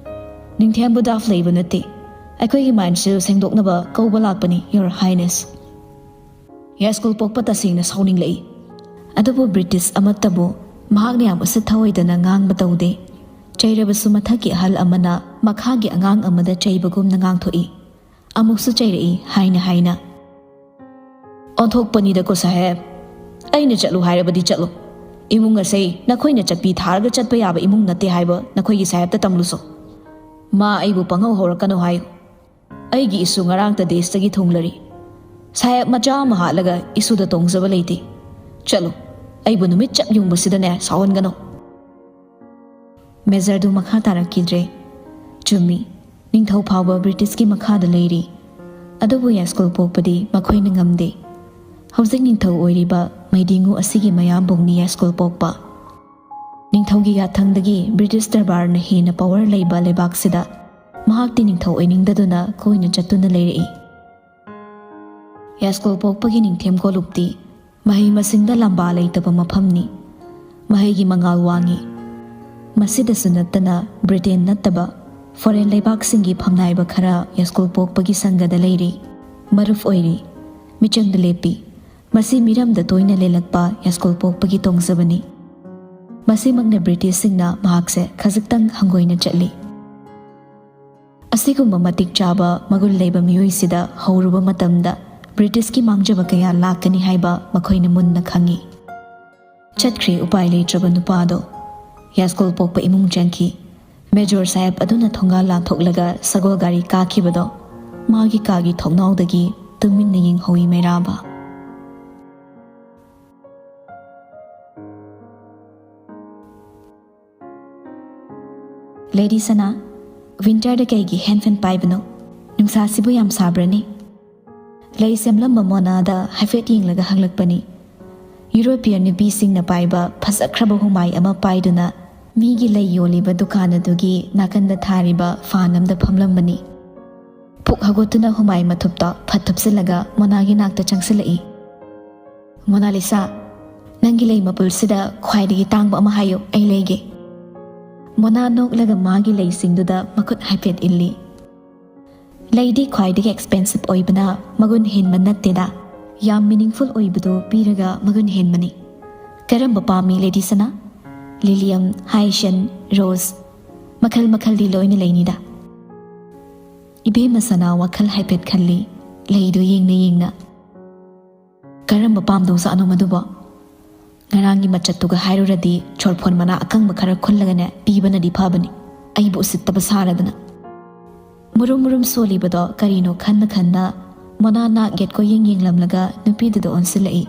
"ꯅꯤꯡꯊꯦꯝꯕꯨ ꯗꯥꯐ ꯂꯩꯕ ꯅꯠꯇꯦ꯫ ꯑꯩꯈꯣꯏꯒꯤ ꯃꯥꯏꯟꯁꯦꯜ ꯁꯦꯡꯗꯣꯛꯅꯕ ꯀꯧꯕ ꯂꯥꯛꯄꯅꯤ, ꯌꯣꯔ ꯍꯥꯏꯅꯦꯁ꯫" ꯌꯥꯁꯀꯣꯜ ꯄꯣꯛꯄ ꯇꯁꯦꯡꯅ ꯁꯥꯎꯅꯤꯡꯂꯛꯏ꯫ ꯑꯗꯨꯕꯨ ꯕ꯭ꯔꯤꯇꯤꯁ ꯑꯃꯠꯇꯕꯨ ꯃꯍꯥꯛꯅ ꯌꯥꯝ ꯎꯁꯤꯠ ꯊꯑꯣꯏꯗꯅ ꯉꯥꯡꯕ ꯇꯧꯗꯦ꯫ ꯆꯩꯔꯕꯁꯨ ꯃꯊꯛꯀꯤ ꯑꯍꯜ ꯑꯃꯅ ꯃꯈꯥꯒꯤ ꯑꯉꯥꯡ ꯑꯃꯗ ꯆꯩꯕꯒꯨꯝꯅ ꯉꯥꯡꯊꯣꯛꯏ꯫ ꯑꯃꯨꯛꯁꯨ ꯆꯩꯔꯛꯏ ꯍꯥꯏꯅ ꯍꯥꯏꯅ꯫ "ꯑꯣꯟꯊꯣꯛꯄꯅꯤꯗꯀꯣ ꯁꯥꯍꯦꯕ꯫ ꯑꯩꯅ ꯆꯠꯂꯨ ꯍꯥꯏꯔꯕꯗꯤ ꯆꯠꯂꯨ꯫ ꯏꯃꯨꯡ ꯑꯁꯦ ꯅꯈꯣꯏꯅ ꯆꯠꯄꯤ ꯊꯥꯔꯒ ꯆꯠꯄ ꯌꯥꯕ ꯏꯃꯨꯡ ꯅꯠꯇꯦ ꯍꯥꯏꯕ ꯅꯈꯣꯏꯒꯤ ꯁꯥꯍꯦꯕꯇ ꯇꯝꯂꯨꯁꯣ꯫ ꯃꯥ ꯑꯩꯕꯨ ꯄꯪꯍꯧ ꯍꯧꯔꯛꯀꯅꯨ ꯍꯥꯏꯌꯨ꯫ ꯑꯩꯒꯤ ꯏꯁꯨ ꯉꯔꯥꯡꯇ ꯗꯦꯁꯇꯒꯤ ꯊꯨꯡꯂꯔꯤ꯫ ꯁꯥꯍꯦꯕ ꯃꯆꯥ ꯑꯃ ꯍꯥꯠꯂꯒ ꯏꯁꯨꯗ ꯇꯣꯡꯖꯕ ꯂꯩꯇꯦ꯫ ꯆꯠꯂꯨ, ꯑꯩꯕꯨ ꯅꯨꯃꯤꯠ ꯆꯞ ꯌꯨꯡꯕꯁꯤꯗꯅꯦ ꯁꯥꯎꯍꯟꯒꯅꯨ꯫" ꯃꯦꯖꯔꯗꯨ ꯃꯈꯥ ꯇꯥꯔꯛꯈꯤꯗ꯭ꯔꯦ꯫ ꯆꯨꯝꯃꯤ, ꯅꯤꯡꯊꯧ ꯐꯥꯎꯕ ꯕ꯭ꯔꯤꯇꯤꯁꯀꯤ ꯃꯈꯥꯗ ꯂꯩꯔꯤ꯫ ꯑꯗꯨꯕꯨ ꯌꯥꯁꯀꯣꯜ ꯄꯣꯛꯄꯗꯤ ꯃꯈꯣꯏꯅ ꯉꯝꯗꯦ꯫ ꯍꯧꯖꯤꯛ ꯅꯤꯡꯊꯧ ꯑꯣꯏꯔꯤꯕ ꯃꯩꯗꯤꯉꯨ ꯑꯁꯤꯒꯤ ꯃꯌꯥꯝꯕꯨꯡꯅꯤ ꯌꯥꯁꯀꯣꯜ ꯄꯣꯛꯄ꯫ ꯅꯤꯡꯊꯧꯒꯤ ꯌꯥꯊꯪꯗꯒꯤ ꯕ꯭ꯔꯤꯇꯤꯁ ꯗꯔꯕꯥꯔꯅ ꯍꯦꯟꯅ ꯄꯋꯔ ꯂꯩꯕ ꯂꯩꯕꯥꯛꯁꯤꯗ ꯃꯍꯥꯛꯇꯤ ꯅꯤꯡꯊꯧ ꯑꯣꯏꯅꯤꯡꯗꯗꯨꯅ ꯀꯣꯏꯅ ꯆꯠꯇꯨꯅ ꯂꯩꯔꯛꯏ꯫ ꯌꯥꯏꯁꯀꯨꯜ ꯄꯣꯛꯄꯒꯤ ꯅꯤꯡꯊꯦꯝ ꯀꯣꯂꯨꯞꯇꯤ ꯃꯍꯩ ꯃꯁꯤꯡꯗ ꯂꯝꯕꯥ ꯂꯩꯇꯕ ꯃꯐꯝꯅꯤ꯫ ꯃꯍꯩꯒꯤ ꯃꯉꯥꯜ ꯋꯥꯡꯉꯤ꯫ ꯃꯁꯤꯗꯁꯨ ꯅꯠꯇꯅ ꯕ꯭ꯔꯤꯇꯦꯟ ꯅꯠꯇꯕ ꯐꯣꯔꯦꯟ ꯂꯩꯕꯥꯛꯁꯤꯡꯒꯤ ꯐꯝꯅꯥꯏꯕ ꯈꯔ ꯌꯥꯏꯁꯀꯨꯜ ꯄꯣꯛꯄꯒꯤ ꯁꯪꯒꯗ ꯂꯩꯔꯤ, ꯃꯔꯨꯞ ꯑꯣꯏꯔꯤ, ꯃꯤꯆꯪꯗ ꯂꯦꯞꯄꯤ꯫ ꯃꯁꯤ ꯃꯤꯔꯝꯗ ꯇꯣꯏꯅ ꯂꯦꯜꯂꯛꯄ ꯌꯥꯏꯁꯀꯨꯜ ꯄꯣꯛꯄꯒꯤ ꯇꯣꯡꯖꯕꯅꯤ꯫ ꯃꯁꯤꯃꯛꯅ ꯕ꯭ꯔꯤꯇꯤꯁꯁꯤꯡꯅ ꯃꯍꯥꯛꯁꯦ ꯈꯖꯤꯛꯇꯪ ꯍꯪꯒꯣꯏꯅ ꯆꯠꯂꯤ꯫ ꯑꯁꯤꯒꯨꯝꯕ ꯃꯇꯤꯛ ꯆꯥꯕ ꯃꯒꯨꯟ ꯂꯩꯕ ꯃꯤꯑꯣꯏꯁꯤꯗ ꯍꯧꯔꯨꯕ ꯃꯇꯝꯗ ꯕ꯭ꯔꯤꯇꯤꯁꯀꯤ ꯃꯥꯡꯖꯕ ꯀꯌꯥ ꯂꯥꯛꯀꯅꯤ ꯍꯥꯏꯕ ꯃꯈꯣꯏꯅ ꯃꯨꯟꯅ ꯈꯪꯏ꯫ ꯆꯠꯈ꯭ꯔꯦ ꯎꯄꯥꯏ ꯂꯩꯇ꯭ꯔꯕ ꯅꯨꯄꯥꯗꯣ꯫ ꯌꯥꯏꯁꯀꯨꯜ ꯄꯣꯛꯄ ꯏꯃꯨꯡ ꯆꯪꯈꯤ꯫ ꯃꯦꯖꯣꯔ ꯁꯥꯍꯦꯕ ꯑꯗꯨꯅ ꯊꯣꯡꯒꯥꯜ ꯂꯥꯟꯊꯣꯛꯂꯒ ꯁꯒꯣꯜ ꯒꯥꯔꯤ ꯀꯥꯈꯤꯕꯗꯣ ꯃꯥꯒꯤ ꯀꯥꯒꯤ ꯊꯣꯡꯅꯥꯎꯗꯒꯤ ꯇꯨꯃꯤꯟꯅ ꯌꯦꯡꯍꯧꯏ ꯃꯩꯔꯥꯕ꯫ ꯂꯦꯗꯤ ꯁꯅꯥ, ꯋꯤꯟꯇꯔꯗ ꯀꯩꯒꯤ ꯍꯦꯟ ꯐꯦꯟ ꯄꯥꯏꯕꯅꯣ? ꯅꯨꯡꯁꯥꯁꯤꯕꯨ ꯌꯥꯝ ꯁꯥꯕ꯭ꯔꯅꯦ? ꯂꯩ ꯁꯦꯝꯂꯝꯕ ꯃꯣꯅꯥꯗ ꯍꯥꯏꯐꯦꯠ ꯌꯦꯡꯂꯒ ꯍꯪꯂꯛꯄꯅꯤ꯫ ꯌꯨꯔꯣꯄꯤꯌꯟ ꯅꯨꯄꯤꯁꯤꯡꯅ ꯄꯥꯏꯕ ꯐꯖꯈ꯭ꯔꯕ ꯍꯨꯃꯥꯏ ꯑꯃ ꯄꯥꯏꯗꯨꯅ ꯃꯤꯒꯤ ꯂꯩ ꯌꯣꯜꯂꯤꯕ ꯗꯨꯀꯥꯟ ꯑꯗꯨꯒꯤ ꯅꯥꯀꯟꯗ ꯊꯥꯔꯤꯕ ꯐꯥꯟ ꯑꯃꯗ ꯐꯝꯂꯝꯕꯅꯤ꯫ ꯄꯨꯛ ꯍꯧꯒꯠꯇꯨꯅ ꯍꯨꯃꯥꯏ ꯃꯊꯨꯞꯇꯣ ꯐꯠ ꯊꯨꯞꯆꯤꯜꯂꯒ ꯃꯣꯅꯥꯒꯤ ꯅꯥꯛꯇ ꯆꯪꯁꯤꯜꯂꯛꯏ꯫ "ꯃꯣꯅꯥꯂꯤꯁꯥ, ꯅꯪꯒꯤ ꯂꯩ ꯃꯄꯨꯜꯁꯤꯗ ꯈ꯭ꯋꯥꯏꯗꯒꯤ ꯇꯥꯡꯕ ꯑꯃ ꯍꯥꯏꯌꯨ, ꯑꯩ ꯂꯩꯒꯦ꯫" ꯃꯣꯅꯥ ꯅꯣꯛꯂꯒ ꯃꯥꯒꯤ ꯂꯩꯁꯤꯡꯗꯨꯗ ꯃꯈꯨꯠ ꯍꯥꯏꯐꯦꯠ ꯏꯜꯂꯤ꯫ "ꯂꯩꯗꯤ ꯈ꯭ꯋꯥꯏꯗꯒꯤ ꯑꯦꯛꯁꯄꯦꯟꯁꯤꯞ ꯑꯣꯏꯕꯅ ꯃꯒꯨꯟ ꯍꯦꯟꯕ ꯅꯠꯇꯦꯗ, ꯌꯥꯝ ꯃꯤꯅꯤꯡꯐꯨꯜ ꯑꯣꯏꯕꯗꯨ ꯄꯤꯔꯒ ꯃꯒꯨꯟ ꯍꯦꯟꯕꯅꯤ꯫ ꯀꯔꯝꯕ ꯄꯥꯝꯃꯤ, ꯂꯦꯗꯤ ꯁꯅꯥ? ꯂꯤꯂꯤꯌꯝ, ꯍꯥꯏꯁꯟ, ꯔꯣꯁ, ꯃꯈꯜ ꯃꯈꯜꯗꯤ ꯂꯣꯏꯅ ꯂꯩꯅꯤꯗ꯫" ꯏꯕꯦꯝꯃ ꯁꯅꯥ ꯋꯥꯈꯜ ꯍꯥꯏꯐꯦꯠ ꯈꯜꯂꯤ, ꯂꯩꯗꯨ ꯌꯦꯡꯅ ꯌꯦꯡꯅ꯫ "ꯀꯔꯝꯕ ꯄꯥꯝꯗꯧꯖꯥꯠꯅꯣ ꯃꯗꯨꯕꯣ? ꯉꯔꯥꯡꯒꯤ ꯃꯆꯠꯇꯨꯒ ꯍꯥꯏꯔꯨꯔꯗꯤ ꯆꯣꯔꯐꯣꯟ ꯃꯅꯥ ꯑꯀꯪꯕ ꯈꯔ ꯈꯨꯜꯂꯒꯅꯦ ꯄꯤꯕꯅꯗꯤ ꯐꯕꯅꯤ, ꯑꯩꯕꯨ ꯎꯁꯤꯠꯇꯕ ꯁꯥꯔꯗꯅ꯫" ꯃꯨꯔꯨꯝ ꯃꯨꯔꯨꯝ ꯁꯣꯜꯂꯤꯕꯗꯣ ꯀꯔꯤꯅꯣ ꯈꯟꯅ ꯈꯟꯅ ꯃꯣꯅꯥ ꯅꯥꯛ ꯌꯦꯠ ꯀꯣꯏꯌꯦꯡ ꯌꯦꯡꯂꯝꯂꯒ ꯅꯨꯄꯤꯗꯨꯗ ꯑꯣꯟꯁꯤꯜꯂꯛꯏ꯫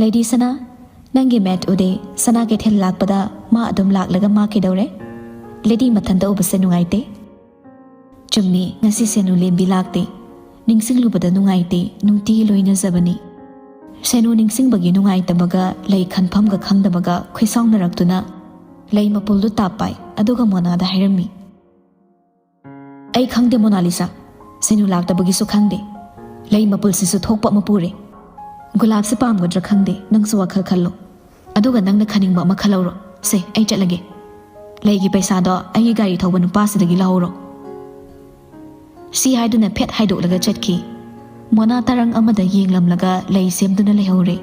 "ꯂꯦꯗꯤ ꯁꯅꯥ, ꯅꯪꯒꯤ ꯃꯦꯠ ꯎꯗꯦ, ꯁꯅꯥ ꯀꯩꯊꯦꯜ ꯂꯥꯛꯄꯗ ꯃꯥ ꯑꯗꯨꯝ ꯂꯥꯛꯂꯒ ꯃꯥ ꯀꯩꯗꯧꯔꯦ? ꯂꯦꯗꯤ ꯃꯊꯟꯇ ꯎꯕꯁꯦ ꯅꯨꯡꯉꯥꯏꯇꯦ꯫" "ꯆꯨꯝꯃꯤ, ꯉꯁꯤ ꯁꯦꯅꯨ ꯂꯦꯝꯕꯤ ꯂꯥꯛꯇꯦ꯫ ꯅꯤꯡꯁꯤꯡꯂꯨꯕꯗ ꯅꯨꯡꯉꯥꯏꯇꯦ, ꯅꯨꯡꯇꯤ ꯂꯣꯏꯅꯖꯕꯅꯤ꯫" ꯁꯦꯅꯨ ꯅꯤꯡꯁꯤꯡꯕꯒꯤ ꯅꯨꯡꯉꯥꯏꯇꯕꯒ ꯂꯩ ꯈꯟꯐꯝꯒ ꯈꯪꯗꯕꯒ ꯈꯨꯏꯁꯥꯎꯅꯔꯛꯇꯨꯅ ꯂꯩ ꯃꯄꯨꯜꯗꯨ ꯇꯥꯞ ꯄꯥꯏ, ꯑꯗꯨꯒ ꯃꯣꯅꯥꯗ ꯍꯥꯏꯔꯝꯃꯤ꯫ ꯑꯩ ꯈꯪꯗꯦ ꯃꯣꯅꯥꯂꯤꯁꯥ, ꯁꯦꯅꯨ ꯂꯥꯛꯇꯕꯒꯤꯁꯨ ꯈꯪꯗꯦ꯫ ꯂꯩ ꯃꯄꯨꯜꯁꯤꯁꯨ ꯊꯣꯛꯄ ꯑꯃ ꯄꯨꯔꯦ꯫ ꯒꯨꯂꯥꯞꯁꯦ ꯄꯥꯝꯒꯗ꯭ꯔꯥ ꯈꯪꯗꯦ, ꯅꯪꯁꯨ ꯋꯥꯈꯜ ꯈꯜꯂꯣ꯫ ꯑꯗꯨꯒ ꯅꯪꯅ ꯈꯟꯅꯤꯡꯕ ꯑꯃ ꯈꯜꯍꯧꯔꯣ꯫ ꯁꯦ, ꯑꯩ ꯆꯠꯂꯒꯦ꯫ ꯂꯩꯒꯤ ꯄꯩꯁꯥꯗꯣ ꯑꯩꯒꯤ ꯒꯥꯔꯤ ꯊꯧꯕ ꯅꯨꯄꯥꯁꯤꯗꯒꯤ ꯂꯧꯍꯧꯔꯣ꯫ ꯁꯤ ꯍꯥꯏꯗꯨꯅ ꯐꯦꯠ ꯍꯥꯏꯗꯣꯛꯂꯒ ꯆꯠꯈꯤ꯫ ꯃꯣꯅꯥ ꯇꯔꯪ ꯑꯃꯗ ꯌꯦꯡꯂꯝꯂꯒ ꯂꯩ ꯁꯦꯝꯗꯨꯅ ꯂꯩꯍꯧꯔꯦ꯫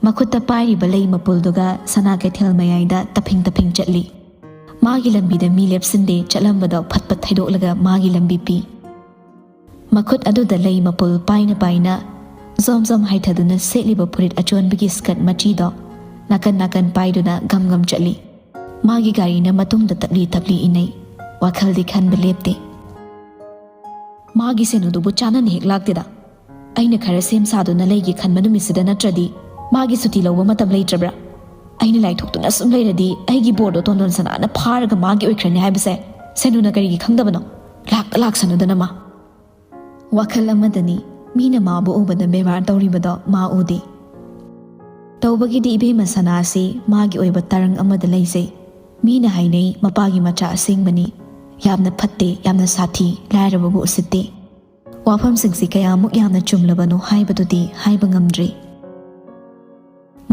ꯃꯈꯨꯠꯇ ꯄꯥꯏꯔꯤꯕ ꯂꯩ ꯃꯄꯨꯜꯗꯨꯒ ꯁꯅꯥ ꯀꯩꯊꯦꯜ ꯃꯌꯥꯏꯗ ꯇꯞꯐꯤꯡ ꯇꯞꯐꯤꯡ ꯆꯠꯂꯤ꯫ ꯃꯥꯒꯤ ꯂꯝꯕꯤꯗ ꯃꯤ ꯂꯦꯞꯁꯤꯟꯗꯦ, ꯆꯠꯂꯝꯕꯗꯣ ꯐꯠ ꯐꯠ ꯊꯩꯗꯣꯛꯂꯒ ꯃꯥꯒꯤ ꯂꯝꯕꯤ ꯄꯤ꯫ ꯃꯈꯨꯠ ꯑꯗꯨꯗ ꯂꯩ ꯃꯄꯨꯜ ꯄꯥꯏꯅ ꯄꯥꯏꯅ ꯖꯣꯝ ꯖꯣꯝ ꯍꯥꯏꯊꯗꯨꯅ ꯁꯦꯠꯂꯤꯕ ꯐꯨꯔꯤꯠ ꯑꯆꯣꯟꯕꯒꯤ ꯁ꯭ꯀꯔꯠ ꯃꯆꯤꯗꯣ ꯅꯥꯀꯟ ꯅꯥꯀꯟ ꯄꯥꯏꯗꯨꯅ ꯒꯝ ꯒꯝ ꯆꯠꯂꯤ꯫ ꯃꯥꯒꯤ ꯒꯥꯔꯤꯅ ꯃꯇꯨꯡꯗ ꯇꯞꯂꯤ ꯇꯞꯂꯤ ꯏꯅꯩ꯫ ꯋꯥꯈꯜꯗꯤ ꯈꯟꯕ ꯂꯦꯞꯇꯦ꯫ ꯃꯥꯒꯤ ꯁꯦꯅꯨꯗꯨꯕꯨ ꯆꯥꯅꯅ ꯍꯦꯛ ꯂꯥꯛꯇꯦꯗ꯫ ꯑꯩꯅ ꯈꯔ ꯁꯦꯝ ꯁꯥꯗꯨꯅ ꯂꯩꯒꯦ ꯈꯟꯕ ꯅꯨꯃꯤꯠꯁꯤꯗ ꯅꯠꯇ꯭ꯔꯗꯤ ꯃꯥꯒꯤ ꯁꯨꯇꯤ ꯂꯧꯕ ꯃꯇꯝ ꯂꯩꯇ꯭ꯔꯕ꯭ꯔꯥ? ꯑꯩꯅ ꯂꯥꯏꯊꯣꯛꯇꯨꯅ ꯁꯨꯝ ꯂꯩꯔꯗꯤ ꯑꯩꯒꯤ ꯕꯣꯔꯗꯣ ꯇꯣꯟꯗꯣꯟ ꯁꯅꯥꯅ ꯐꯥꯔꯒ ꯃꯥꯒꯤ ꯑꯣꯏꯈ꯭ꯔꯅꯤ ꯍꯥꯏꯕꯁꯦ ꯁꯦꯅꯨꯅ ꯀꯔꯤꯒꯤ ꯈꯪꯗꯕꯅꯣ? ꯂꯥꯛꯇ ꯂꯥꯛꯁꯅꯨꯗꯅ ꯃꯥ꯫ ꯋꯥꯈꯜ ꯑꯃꯗꯅꯤ꯫ ꯃꯤꯅ ꯃꯥꯕꯨ ꯎꯕꯗ ꯕꯦꯕꯥꯔ ꯇꯧꯔꯤꯕꯗꯣ ꯃꯥ ꯎꯗꯦ꯫ ꯇꯧꯕꯒꯤꯗꯤ ꯏꯕꯦꯝꯃ ꯁꯅꯥ ꯑꯁꯤ ꯃꯥꯒꯤ ꯑꯣꯏꯕ ꯇꯔꯪ ꯑꯃꯗ ꯂꯩꯖꯩ꯫ ꯃꯤꯅ ꯍꯥꯏꯅꯩ ꯃꯄꯥꯒꯤ ꯃꯆꯥ ꯑꯁꯦꯡꯕꯅꯤ꯫ ꯌꯥꯝꯅ ꯐꯠꯇꯦ, ꯌꯥꯝꯅ ꯁꯥꯊꯤ, ꯂꯥꯏꯔꯕꯕꯨ ꯎꯁꯤꯠꯇꯦ꯫ ꯋꯥꯐꯝꯁꯤꯡꯁꯤ ꯀꯌꯥꯃꯨꯛ ꯌꯥꯝꯅ ꯆꯨꯝꯂꯕꯅꯣ ꯍꯥꯏꯕꯗꯨꯗꯤ ꯍꯥꯏꯕ ꯉꯝꯗ꯭ꯔꯤ꯫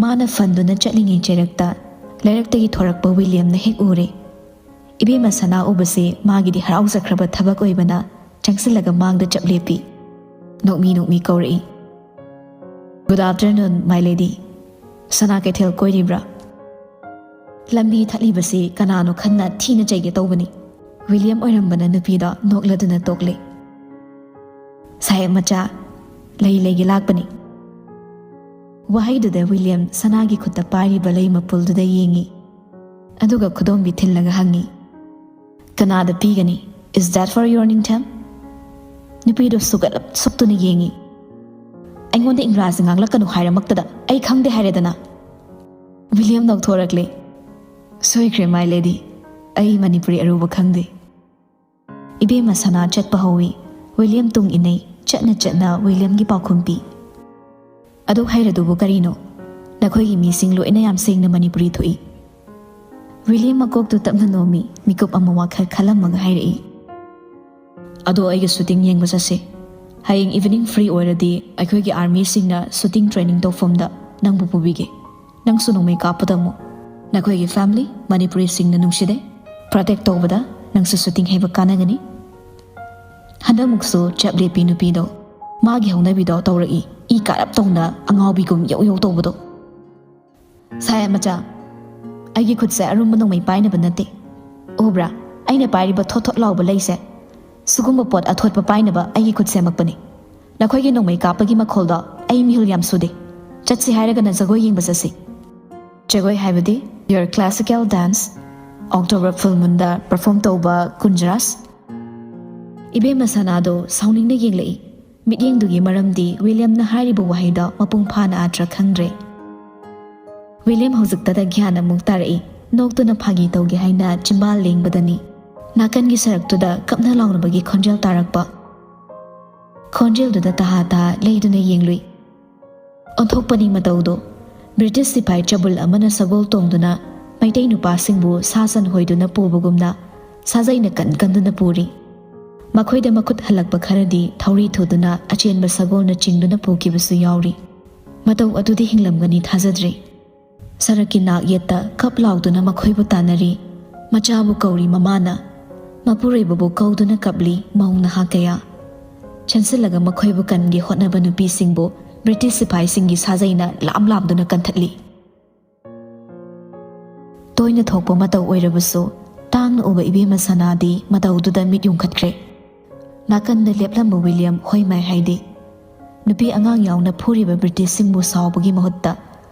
ꯃꯥꯅ ꯐꯟꯗꯨꯅ ꯆꯠꯂꯤꯉꯩ ꯆꯩꯔꯛꯇ ꯂꯩꯔꯛꯇꯒꯤ ꯊꯣꯔꯛꯄ ꯋꯤꯂꯤꯌꯝꯅ ꯍꯦꯛ ꯎꯔꯦ꯫ ꯏꯕꯦꯝꯃ ꯁꯅꯥ ꯎꯕꯁꯦ ꯃꯥꯒꯤꯗꯤ ꯍꯔꯥꯎꯖꯈ꯭ꯔꯕ ꯊꯕꯛ ꯑꯣꯏꯕꯅ ꯆꯪꯁꯤꯜꯂꯒ ꯃꯥꯡꯗ ꯆꯞ ꯂꯦꯞꯄꯤ꯫ ꯅꯣꯛꯃꯤ ꯅꯣꯛꯃꯤ ꯀꯧꯔꯛꯏ, "Good afternoon, my lady꯫ ꯁꯅꯥ ꯀꯩꯊꯦꯜ ꯀꯣꯏꯔꯤꯕ꯭ꯔꯥ?" ꯂꯝꯕꯤ ꯊꯠꯂꯤꯕꯁꯤ ꯀꯅꯥꯅꯣ ꯈꯟꯅ ꯊꯤꯅ ꯆꯩꯒꯦ ꯇꯧꯕꯅꯤ꯫ ꯋꯤꯂꯤꯌꯝ ꯑꯣꯏꯔꯝꯕꯅ ꯅꯨꯄꯤꯗꯣ ꯅꯣꯛꯂꯗꯨꯅ ꯇꯣꯛꯂꯦ꯫ "ꯁꯥꯍꯦꯕ ꯃꯆꯥ, ꯂꯩ ꯂꯩꯒꯦ ꯂꯥꯛꯄꯅꯤ꯫" ꯋꯥꯍꯩꯗꯨꯗ ꯋꯤꯂꯤꯌꯝ ꯁꯅꯥꯒꯤ ꯈꯨꯠꯇ ꯄꯥꯏꯔꯤꯕ ꯂꯩ ꯃꯄꯨꯜꯗꯨꯗ ꯌꯦꯡꯉꯤ꯫ ꯑꯗꯨꯒ ꯈꯨꯗꯣꯝꯕꯤ ꯊꯤꯜꯂꯒ ꯍꯪꯉꯤ, "ꯀꯅꯥꯗ ꯄꯤꯒꯅꯤ? Is that for your ꯅꯤꯡꯊꯦꯝ?" ꯅꯨꯄꯤꯗꯨ ꯁꯨꯒꯠꯂꯞ ꯁꯨꯛꯇꯨꯅ ꯌꯦꯡꯉꯤ꯫ "ꯑꯩꯉꯣꯟꯗ ꯏꯪꯒ꯭ꯔꯥꯖꯤ ꯉꯥꯡꯂꯛꯀꯅꯨ ꯍꯥꯏꯔꯃꯛꯇꯗ ꯑꯩ ꯈꯪꯗꯦ ꯍꯥꯏꯔꯦꯗꯅ꯫" ꯋꯤꯂꯤꯌꯝ ꯅꯧꯊꯣꯔꯛꯂꯦ꯫ "ꯁꯣꯏꯈ꯭ꯔꯦ, my lady꯫ ꯑꯩ ꯃꯅꯤꯄꯨꯔꯤ ꯑꯔꯨꯕ ꯈꯪꯗꯦ꯫" ꯏꯕꯦꯝꯃ ꯁꯅꯥ ꯆꯠꯄ ꯍꯧꯏ꯫ ꯋꯤꯂꯤꯌꯝ ꯇꯨꯡ ꯏꯟꯅꯩ꯫ ꯆꯠꯅ ꯆꯠꯅ ꯋꯤꯂꯤꯌꯝꯒꯤ ꯄꯥꯎꯈꯨꯝ ꯄꯤ꯫ "ꯑꯗꯨ ꯍꯥꯏꯔꯗꯨꯕꯨ ꯀꯔꯤꯅꯣ? ꯅꯈꯣꯏꯒꯤ ꯃꯤꯁꯤꯡ ꯂꯣꯏꯅ ꯌꯥꯝ ꯁꯦꯡꯅ ꯃꯅꯤꯄꯨꯔꯤ ꯊꯣꯛꯏ꯫" ꯋꯤꯂꯤꯌꯝ ꯃꯀꯣꯛꯇꯨ ꯇꯞꯅ ꯅꯣꯝꯃꯤ꯫ ꯃꯤꯀꯨꯞ ꯑꯃ ꯋꯥꯈꯜ ꯈꯜꯂꯝꯃꯒ ꯍꯥꯏꯔꯛꯏ, "ꯑꯗꯣ ꯑꯩꯒ ꯁꯨꯇꯤꯡ ꯌꯦꯡꯕ ꯆꯠꯁꯦ꯫ ꯍꯌꯦꯡ ꯏꯚꯤꯅꯤꯡ ꯐ꯭ꯔꯤ ꯑꯣꯏꯔꯗꯤ ꯑꯩꯈꯣꯏꯒꯤ ꯑꯥꯔꯃꯤꯁꯤꯡꯅ ꯁꯨꯇꯤꯡ ꯇ꯭ꯔꯦꯅꯤꯡ ꯇꯧꯐꯝꯗ ꯅꯪꯕꯨ ꯄꯨꯕꯤꯒꯦ꯫ ꯅꯪꯁꯨ ꯅꯣꯡꯃꯩ ꯀꯥꯞꯄ ꯇꯝꯃꯨ꯫ ꯅꯈꯣꯏꯒꯤ ꯐꯦꯃꯤꯂꯤ ꯃꯅꯤꯄꯨꯔꯤꯁꯤꯡꯅ ꯅꯨꯡꯁꯤꯗꯦ꯫ ꯄ꯭ꯔꯣꯇꯦꯛ ꯇꯧꯕꯗ ꯅꯪꯁꯨ ꯁꯨꯇꯤꯡ ꯍꯩꯕ ꯀꯥꯟꯅꯒꯅꯤ꯫" ꯍꯟꯗꯛꯃꯨꯛꯁꯨ ꯆꯞ ꯂꯦꯞꯄꯤ ꯅꯨꯄꯤꯗꯣ꯫ ꯃꯥꯒꯤ ꯍꯧꯅꯕꯤꯗꯣ ꯇꯧꯔꯛꯏ꯫ ꯏ ꯀꯥꯔꯞ ꯇꯧꯅ ꯑꯉꯥꯎꯕꯤꯒꯨꯝ ꯌꯧ ꯌꯧ ꯇꯧꯕꯗꯣ꯫ "ꯁꯥꯌꯥ ꯃꯆꯥ, ꯑꯩꯒꯤ ꯈꯨꯠꯁꯦ ꯑꯔꯨꯝꯕ ꯅꯣꯡꯃꯩ ꯄꯥꯏꯅꯕ ꯅꯠꯇꯦ꯫ ꯎꯕ꯭ꯔꯥ? ꯑꯩꯅ ꯄꯥꯏꯔꯤꯕ ꯊꯣꯠ ꯊꯣꯠ ꯂꯥꯎꯕ ꯂꯩꯁꯦ? ꯁꯤꯒꯨꯝꯕ ꯄꯣꯠ ꯑꯊꯣꯠꯄ ꯄꯥꯏꯅꯕ ꯑꯩꯒꯤ ꯈꯨꯠ ꯁꯦꯝꯃꯛꯄꯅꯤ꯫ ꯅꯈꯣꯏꯒꯤ ꯅꯣꯡꯃꯩ ꯀꯥꯞꯄꯒꯤ ꯃꯈꯣꯜꯗꯣ ꯑꯩ ꯃꯤꯍꯨꯜ ꯌꯥꯝ ꯁꯨꯗꯦ꯫ ꯆꯠꯁꯤ ꯍꯥꯏꯔꯒꯅ ꯖꯒꯣꯏ ꯌꯦꯡꯕ ꯆꯠꯁꯤ꯫" "ꯖꯒꯣꯏ ꯍꯥꯏꯕꯗꯤ?" "Your classical dance, October full moonꯗ perform ꯇꯧꯕ ꯀꯨꯟꯖꯔꯥꯁ꯫" ꯏꯕꯦꯝꯃ ꯁꯅꯥꯗꯣ ꯁꯥꯎꯅꯤꯡꯅ ꯌꯦꯡꯂꯛꯏ꯫ ꯃꯤꯠꯌꯦꯡꯗꯨꯒꯤ ꯃꯔꯝꯗꯤ ꯋꯤꯂꯤꯌꯝꯅ ꯍꯥꯏꯔꯤꯕ ꯋꯥꯍꯩꯗꯣ ꯃꯄꯨꯡ ꯐꯥꯅ ꯑꯥꯔꯊ ꯈꯪꯗ꯭ꯔꯦ꯫ ꯋꯤꯂꯤꯌꯝ ꯍꯧꯖꯤꯛꯇꯗ ꯒ꯭ꯌꯥꯟ ꯑꯃꯨꯛ ꯇꯥꯔꯛꯏ꯫ ꯅꯣꯛꯇꯨꯅ ꯐꯥꯒꯤ ꯇꯧꯒꯦ ꯍꯥꯏꯅ ꯆꯤꯝꯕꯥꯜ ꯂꯦꯡꯕꯗꯅꯤ ꯅꯥꯀꯟꯒꯤ ꯁꯔꯛꯇꯨꯗ ꯀꯞꯅ ꯂꯥꯎꯅꯕꯒꯤ ꯈꯣꯟꯖꯦꯜ ꯇꯥꯔꯛꯄ꯫ ꯈꯣꯟꯖꯦꯜꯗꯨꯗ ꯇꯍꯥ ꯇꯍꯥ ꯂꯩꯗꯨꯅ ꯌꯦꯡꯂꯨꯏ꯫ ꯑꯣꯟꯊꯣꯛꯄꯅꯤ ꯃꯇꯧꯗꯣ꯫ ꯕ꯭ꯔꯤꯇꯤꯁ ꯁꯤꯄꯥꯏ ꯆꯕꯨꯜ ꯑꯃꯅ ꯁꯒꯣꯜ ꯇꯣꯡꯗꯨꯅ ꯃꯩꯇꯩ ꯅꯨꯄꯥꯁꯤꯡꯕꯨ ꯁꯥ ꯁꯟ ꯍꯣꯏꯗꯨꯅ ꯄꯨꯕꯒꯨꯝꯅ ꯁꯥꯖꯩꯅ ꯀꯟ ꯀꯟꯗꯨꯅ ꯄꯨꯔꯤ꯫ ꯃꯈꯣꯏꯗ ꯃꯈꯨꯠ ꯍꯜꯂꯛꯄ ꯈꯔꯗꯤ ꯊꯧꯔꯤ ꯊꯨꯗꯨꯅ ꯑꯆꯦꯟꯕ ꯁꯒꯣꯜꯅ ꯆꯤꯡꯗꯨꯅ ꯄꯨꯈꯤꯕꯁꯨ ꯌꯥꯎꯔꯤ꯫ ꯃꯇꯧ ꯑꯗꯨꯗꯤ ꯍꯤꯡꯂꯝꯒꯅꯤ ꯊꯥꯖꯗ꯭ꯔꯦ꯫ ꯁꯔꯛꯀꯤ ꯅꯥꯛ ꯌꯦꯠꯇ ꯀꯞ ꯂꯥꯎꯗꯨꯅ ꯃꯈꯣꯏꯕꯨ ꯇꯥꯟꯅꯔꯤ꯫ ꯃꯆꯥꯕꯨ ꯀꯧꯔꯤ ꯃꯃꯥꯅ꯫ ꯃꯄꯨꯔꯣꯏꯕꯕꯨ ꯀꯧꯗꯨꯅ ꯀꯞꯂꯤ ꯃꯧ ꯅꯍꯥ ꯀꯌꯥ꯫ ꯆꯦꯟꯁꯤꯜꯂꯒ ꯃꯈꯣꯏꯕꯨ ꯀꯟꯒꯦ ꯍꯣꯠꯅꯕ ꯅꯨꯄꯤꯁꯤꯡꯕꯨ ꯕ꯭ꯔꯤꯇꯤꯁ ꯁꯤꯄꯥꯏꯁꯤꯡꯒꯤ ꯁꯥꯖꯩꯅ ꯂꯥꯝ ꯂꯥꯝꯗꯨꯅ ꯀꯟꯊꯠꯂꯤ꯫ ꯇꯣꯏꯅ ꯊꯣꯛꯄ ꯃꯇꯧ ꯑꯣꯏꯔꯕꯁꯨ, ꯇꯥꯡꯅ ꯎꯕ ꯏꯕꯦꯝꯃ ꯁꯅꯥꯗꯤ ꯃꯇꯧꯗꯨꯗ ꯃꯤꯠ ꯌꯨꯡꯈꯠꯈ꯭ꯔꯦ꯫ ꯅꯥꯀꯟꯗ ꯂꯦꯞꯂꯝꯕ ꯋꯤꯂꯤꯌꯝ ꯍꯣꯏ ꯃꯥꯏ ꯍꯥꯏꯗꯦ꯫ ꯅꯨꯄꯤ ꯑꯉꯥꯡ ꯌꯥꯎꯅ ꯐꯨꯔꯤꯕ ꯕ꯭ꯔꯤꯇꯤꯁꯁꯤꯡꯕꯨ ꯁꯥꯎꯕꯒꯤ ꯃꯍꯨꯠꯇ,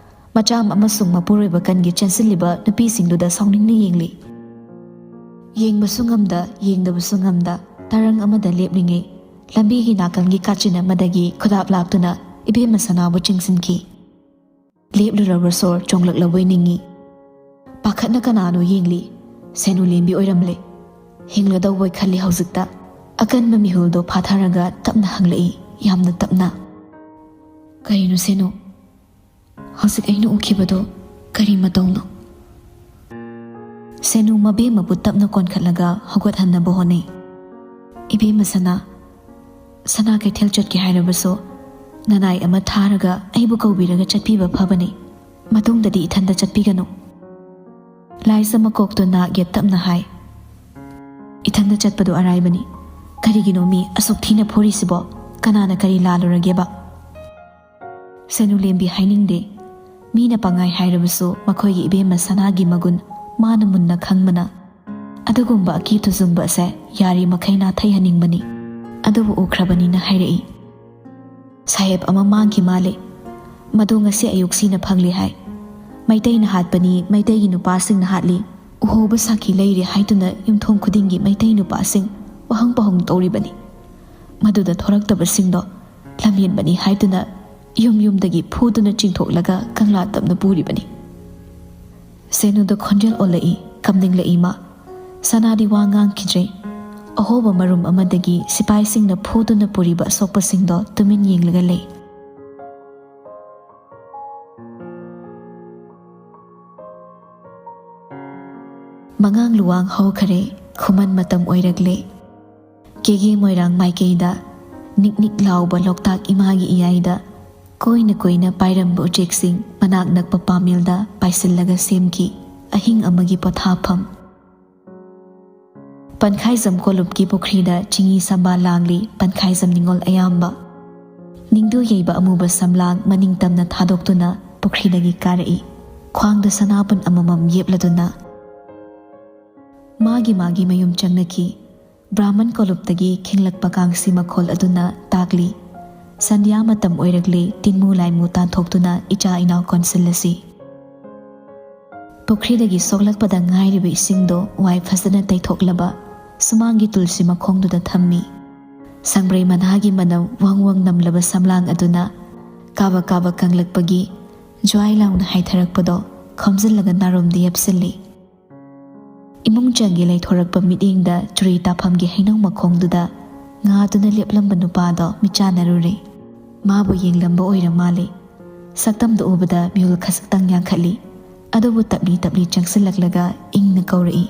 ꯃꯆꯥ ꯑꯃꯁꯨꯡ ꯃꯄꯨꯔꯣꯏꯕ ꯀꯟꯒꯤ ꯆꯦꯟꯁꯤꯜꯂꯤꯕ ꯅꯨꯄꯤꯁꯤꯡꯗꯨꯗ ꯁꯥꯎꯅꯤꯡꯅ ꯌꯦꯡꯂꯤ꯫ ꯌꯦꯡꯕꯁꯨ ꯉꯝꯗ, ꯌꯦꯡꯗꯕꯁꯨ ꯉꯝꯗ, ꯇꯔꯪ ꯑꯃꯗ ꯂꯦꯞꯂꯤꯉꯩ, ꯂꯝꯕꯤꯒꯤ ꯅꯥꯀꯜꯒꯤ ꯀꯥꯆꯤꯟ ꯑꯃꯗꯒꯤ ꯈꯨꯗꯥꯞ ꯂꯥꯛꯇꯨꯅ ꯏꯕꯦꯝꯃ ꯁꯅꯥꯕꯨ ꯆꯤꯡꯁꯤꯟꯈꯤ꯫ ꯂꯦꯞꯂꯨꯔꯕ ꯁꯣꯔ ꯆꯣꯡꯂꯛꯂꯕꯣꯏ ꯅꯤꯡꯏ꯫ ꯄꯥꯈꯠꯅ ꯀꯅꯥꯅꯣ ꯌꯦꯡꯂꯤ꯫ ꯁꯦꯅꯨ ꯂꯦꯝꯕꯤ ꯑꯣꯏꯔꯝꯂꯦ꯫ ꯍꯤꯡꯂꯗꯧꯕꯣꯏ ꯈꯜꯂꯤ ꯍꯧꯖꯤꯛꯇ꯫ ꯑꯀꯟꯕ ꯃꯤꯍꯨꯜꯗꯣ ꯐꯥꯊꯔꯒ ꯇꯞꯅ ꯍꯪꯂꯛꯏ, ꯌꯥꯝꯅ ꯇꯞꯅ꯫ "ꯀꯔꯤꯅꯣ ꯁꯦꯅꯨ? ꯍꯧꯖꯤꯛ ꯑꯩꯅ ꯎꯈꯤꯕꯗꯣ ꯀꯔꯤ ꯃꯇꯧꯅꯣ?" ꯁꯦꯅꯨ ꯃꯕꯦꯝꯃꯕꯨ ꯇꯞꯅ ꯀꯣꯟꯈꯠꯂꯒ ꯍꯧꯒꯠꯍꯟꯅꯕ ꯍꯣꯠꯅꯩ꯫ "ꯏꯕꯦꯝꯃ ꯁꯅꯥ, ꯁꯅꯥ ꯀꯩꯊꯦꯜ ꯆꯠꯀꯦ ꯍꯥꯏꯔꯕꯁꯨ ꯅꯅꯥꯏ ꯑꯃ ꯊꯥꯔꯒ ꯑꯩꯕꯨ ꯀꯧꯕꯤꯔꯒ ꯆꯠꯄꯤꯕ ꯐꯕꯅꯤ꯫ ꯃꯇꯨꯡꯗꯗꯤ ꯏꯊꯟꯗ ꯆꯠꯄꯤꯒꯅꯨ꯫" ꯂꯥꯏꯖ ꯃꯀꯣꯛꯇꯨ ꯅꯥꯛ ꯌꯦꯠ ꯇꯞꯅ ꯍꯥꯏ, "ꯏꯊꯟꯗ ꯆꯠꯄꯗꯨ ꯑꯔꯥꯏꯕꯅꯤ꯫ ꯀꯔꯤꯒꯤꯅꯣ ꯃꯤ ꯑꯁꯨꯛ ꯊꯤꯅ ꯐꯨꯔꯤꯁꯤꯕꯣ? ꯀꯅꯥꯅ ꯀꯔꯤ ꯂꯥꯜꯂꯨꯔꯒꯦꯕ?" ꯁꯦꯅꯨꯂꯦꯝꯕꯤ ꯍꯥꯏꯅꯤꯡꯗꯦ꯫ ꯃꯤꯅ ꯄꯪꯉꯥꯏ ꯍꯥꯏꯔꯕꯁꯨ ꯃꯈꯣꯏꯒꯤ ꯏꯕꯦꯝꯃ ꯁꯅꯥꯒꯤ ꯃꯒꯨꯟ ꯃꯥꯅ ꯃꯨꯟꯅ ꯈꯪꯕꯅ꯫ ꯑꯗꯨꯒꯨꯝꯕ ꯑꯀꯤ ꯇꯨꯖꯨꯡꯕ ꯑꯁꯦ ꯌꯥꯔꯤꯃꯈꯩ ꯅꯥꯊꯩꯍꯟꯅꯤꯡꯕꯅꯤ꯫ ꯑꯗꯨꯕꯨ ꯎꯈ꯭ꯔꯕꯅꯤꯅ ꯍꯥꯏꯔꯛꯏ꯫ "ꯁꯥꯍꯦꯕ ꯑꯃ ꯃꯥꯡꯈꯤ ꯃꯥꯜꯂꯦ꯫ ꯃꯗꯨ ꯉꯁꯤ ꯑꯌꯨꯛ ꯁꯤꯅ ꯐꯪꯂꯦ ꯍꯥꯏ꯫ ꯃꯩꯇꯩꯅ ꯍꯥꯠꯄꯅꯤ, ꯃꯩꯇꯩꯒꯤ ꯅꯨꯄꯥꯁꯤꯡꯅ ꯍꯥꯠꯂꯤ, ꯎꯍꯧꯕ ꯁꯥꯈꯤ ꯂꯩꯔꯦ ꯍꯥꯏꯗꯨꯅ ꯌꯨꯝꯊꯣꯡ ꯈꯨꯗꯤꯡꯒꯤ ꯃꯩꯇꯩ ꯅꯨꯄꯥꯁꯤꯡ ꯋꯥꯍꯪ ꯄꯥꯎꯍꯪ ꯇꯧꯔꯤꯕꯅꯤ꯫ ꯃꯗꯨꯗ ꯊꯣꯔꯛꯇꯕꯁꯤꯡꯗꯣ ꯂꯝꯍꯦꯟꯕꯅꯤ ꯍꯥꯏꯗꯨꯅ ꯌꯨꯝ ꯌꯨꯝꯗꯒꯤ ꯐꯨꯗꯨꯅ ꯆꯤꯡꯊꯣꯛꯂꯒ ꯀꯪꯂꯥ ꯇꯝꯅ ꯄꯨꯔꯤꯕꯅꯤ꯫" ꯁꯦꯅꯨꯗ ꯈꯣꯟꯖꯦꯜ ꯑꯣꯜꯂꯛꯏ, ꯀꯝꯅꯤꯡꯂꯛꯏ ꯃꯥ꯫ ꯁꯅꯥꯗꯤ ꯋꯥ ꯉꯥꯡꯈꯤꯗ꯭ꯔꯦ꯫ ꯑꯍꯣꯕ ꯃꯔꯨꯝ ꯑꯃꯗꯒꯤ ꯁꯤꯄꯥꯏꯁꯤꯡꯅ ꯐꯨꯗꯨꯅ ꯄꯨꯔꯤꯕ ꯑꯁꯣꯛꯄꯁꯤꯡꯗꯣ ꯇꯨꯃꯤꯟ ꯌꯦꯡꯂꯒ ꯂꯩ꯫ ꯃꯉꯥꯡ ꯂꯨꯋꯥꯡ ꯍꯧꯈꯔꯦ, ꯈꯨꯃꯟ ꯃꯇꯝ ꯑꯣꯏꯔꯛꯂꯦ꯫ ꯀꯦꯒꯦ ꯃꯣꯏꯔꯥꯡ ꯃꯥꯏꯀꯩꯗ ꯅꯤꯛ ꯅꯤꯛ ꯂꯥꯎꯕ ꯂꯣꯛꯇꯥꯛ ꯏꯃꯥꯒꯤ ꯏꯌꯥꯏꯗ ꯀꯣꯏꯅ ꯀꯣꯏꯅ ꯄꯥꯏꯔꯝꯕ ꯎꯆꯦꯛꯁꯤꯡ ꯃꯅꯥꯛ ꯅꯛꯄ ꯄꯥꯃꯦꯜꯗ ꯄꯥꯏꯁꯤꯜꯂꯒ ꯁꯦꯝꯈꯤ ꯑꯍꯤꯡ ꯑꯃꯒꯤ ꯄꯣꯊꯥꯐꯝ꯫ ꯄꯟꯈꯥꯏꯖꯝ ꯀꯣꯂꯨꯞꯀꯤ ꯄꯨꯈ꯭ꯔꯤꯗ ꯆꯤꯡꯏ ꯁꯝꯕꯥꯜ ꯂꯥꯡꯂꯤ ꯄꯟꯈꯥꯏꯖꯝ ꯅꯤꯉꯣꯜ ꯑꯌꯥꯝꯕ꯫ ꯅꯤꯡꯗꯨ ꯌꯩꯕ ꯑꯃꯨꯕ ꯁꯝꯂꯥꯡ ꯃꯅꯤꯡ ꯇꯝꯅ ꯊꯥꯗꯣꯛꯇꯨꯅ ꯄꯨꯈ꯭ꯔꯤꯗꯒꯤ ꯀꯥꯔꯛꯏ꯫ ꯈ꯭ꯋꯥꯡꯗ ꯁꯅꯥꯕꯨꯟ ꯑꯃꯃꯝ ꯌꯦꯞꯂꯗꯨꯅ ꯃꯥꯒꯤ ꯃꯥꯒꯤ ꯃꯌꯨꯝ ꯆꯪꯅꯈꯤ꯫ ꯕ꯭ꯔꯥꯍꯃꯟ ꯀꯣꯂꯨꯞꯇꯒꯤ ꯈꯤꯡꯂꯛꯄ ꯀꯥꯡꯁꯤ ꯃꯈꯣꯜ ꯑꯗꯨꯅ ꯇꯥꯛꯂꯤ, ꯁꯟꯙ꯭ꯌꯥ ꯃꯇꯝ ꯑꯣꯏꯔꯛꯂꯦ, ꯇꯤꯟꯃꯨ ꯂꯥꯏꯃꯨ ꯇꯥꯟꯊꯣꯛꯇꯨꯅ ꯏꯆꯥ ꯏꯅꯥꯎ ꯀꯣꯟꯁꯤꯜꯂꯁꯤ꯫ ꯄꯨꯈ꯭ꯔꯤꯗꯒꯤ ꯁꯣꯛꯂꯛꯄꯗ ꯉꯥꯏꯔꯤꯕ ꯏꯁꯤꯡꯗꯣ ꯋꯥꯏ ꯐꯖꯅ ꯇꯩꯊꯣꯛꯂꯕ ꯁꯨꯃꯥꯡꯒꯤ ꯇꯨꯜꯁꯤ ꯃꯈꯣꯡꯗꯨꯗ ꯊꯝꯃꯤ꯫ ꯁꯪꯕ꯭ꯔꯩ ꯃꯅꯥꯒꯤ ꯃꯅꯝ ꯋꯪ ꯋꯪ ꯅꯝꯂꯕ ꯁꯝꯂꯥꯡ ꯑꯗꯨꯅ ꯀꯥꯕꯛ ꯀꯥꯕꯛ ꯀꯪꯂꯛꯄꯒꯤ ꯖ꯭ꯋꯥꯏ ꯂꯥꯎꯅ ꯍꯥꯏꯊꯔꯛꯄꯗꯣ ꯈꯣꯝꯖꯤꯜꯂꯒ ꯅꯥꯔꯣꯝꯗ ꯌꯦꯞꯁꯤꯜꯂꯤ꯫ ꯏꯃꯨꯡ ꯆꯪꯒꯤ ꯂꯩꯊꯣꯔꯛꯄ ꯃꯤꯠꯌꯦꯡꯗ ꯆꯨꯔꯤ ꯇꯥꯐꯝꯒꯤ ꯍꯩꯅꯧ ꯃꯈꯣꯡꯗꯨꯗ ꯉꯥꯗꯨꯅ ꯂꯦꯞꯂꯝꯕ ꯅꯨꯄꯥꯗꯣ ꯃꯤꯠꯆꯥꯟꯅꯔꯨꯔꯦ꯫ ꯃꯥꯕꯨ ꯌꯦꯡꯂꯝꯕ ꯑꯣꯏꯔ ꯃꯥꯜꯂꯦ꯫ ꯁꯛꯇꯝꯗꯨ ꯎꯕꯗ ꯃꯤꯍꯨꯜ ꯈꯖꯤꯛꯇꯪ ꯌꯥꯡꯈꯠꯂꯤ꯫ ꯑꯗꯨꯕꯨ ꯇꯞꯂꯤ ꯇꯞꯂꯤ ꯆꯪꯁꯤꯜꯂꯛꯂꯒ ꯏꯪꯅ ꯀꯧꯔꯛꯏ,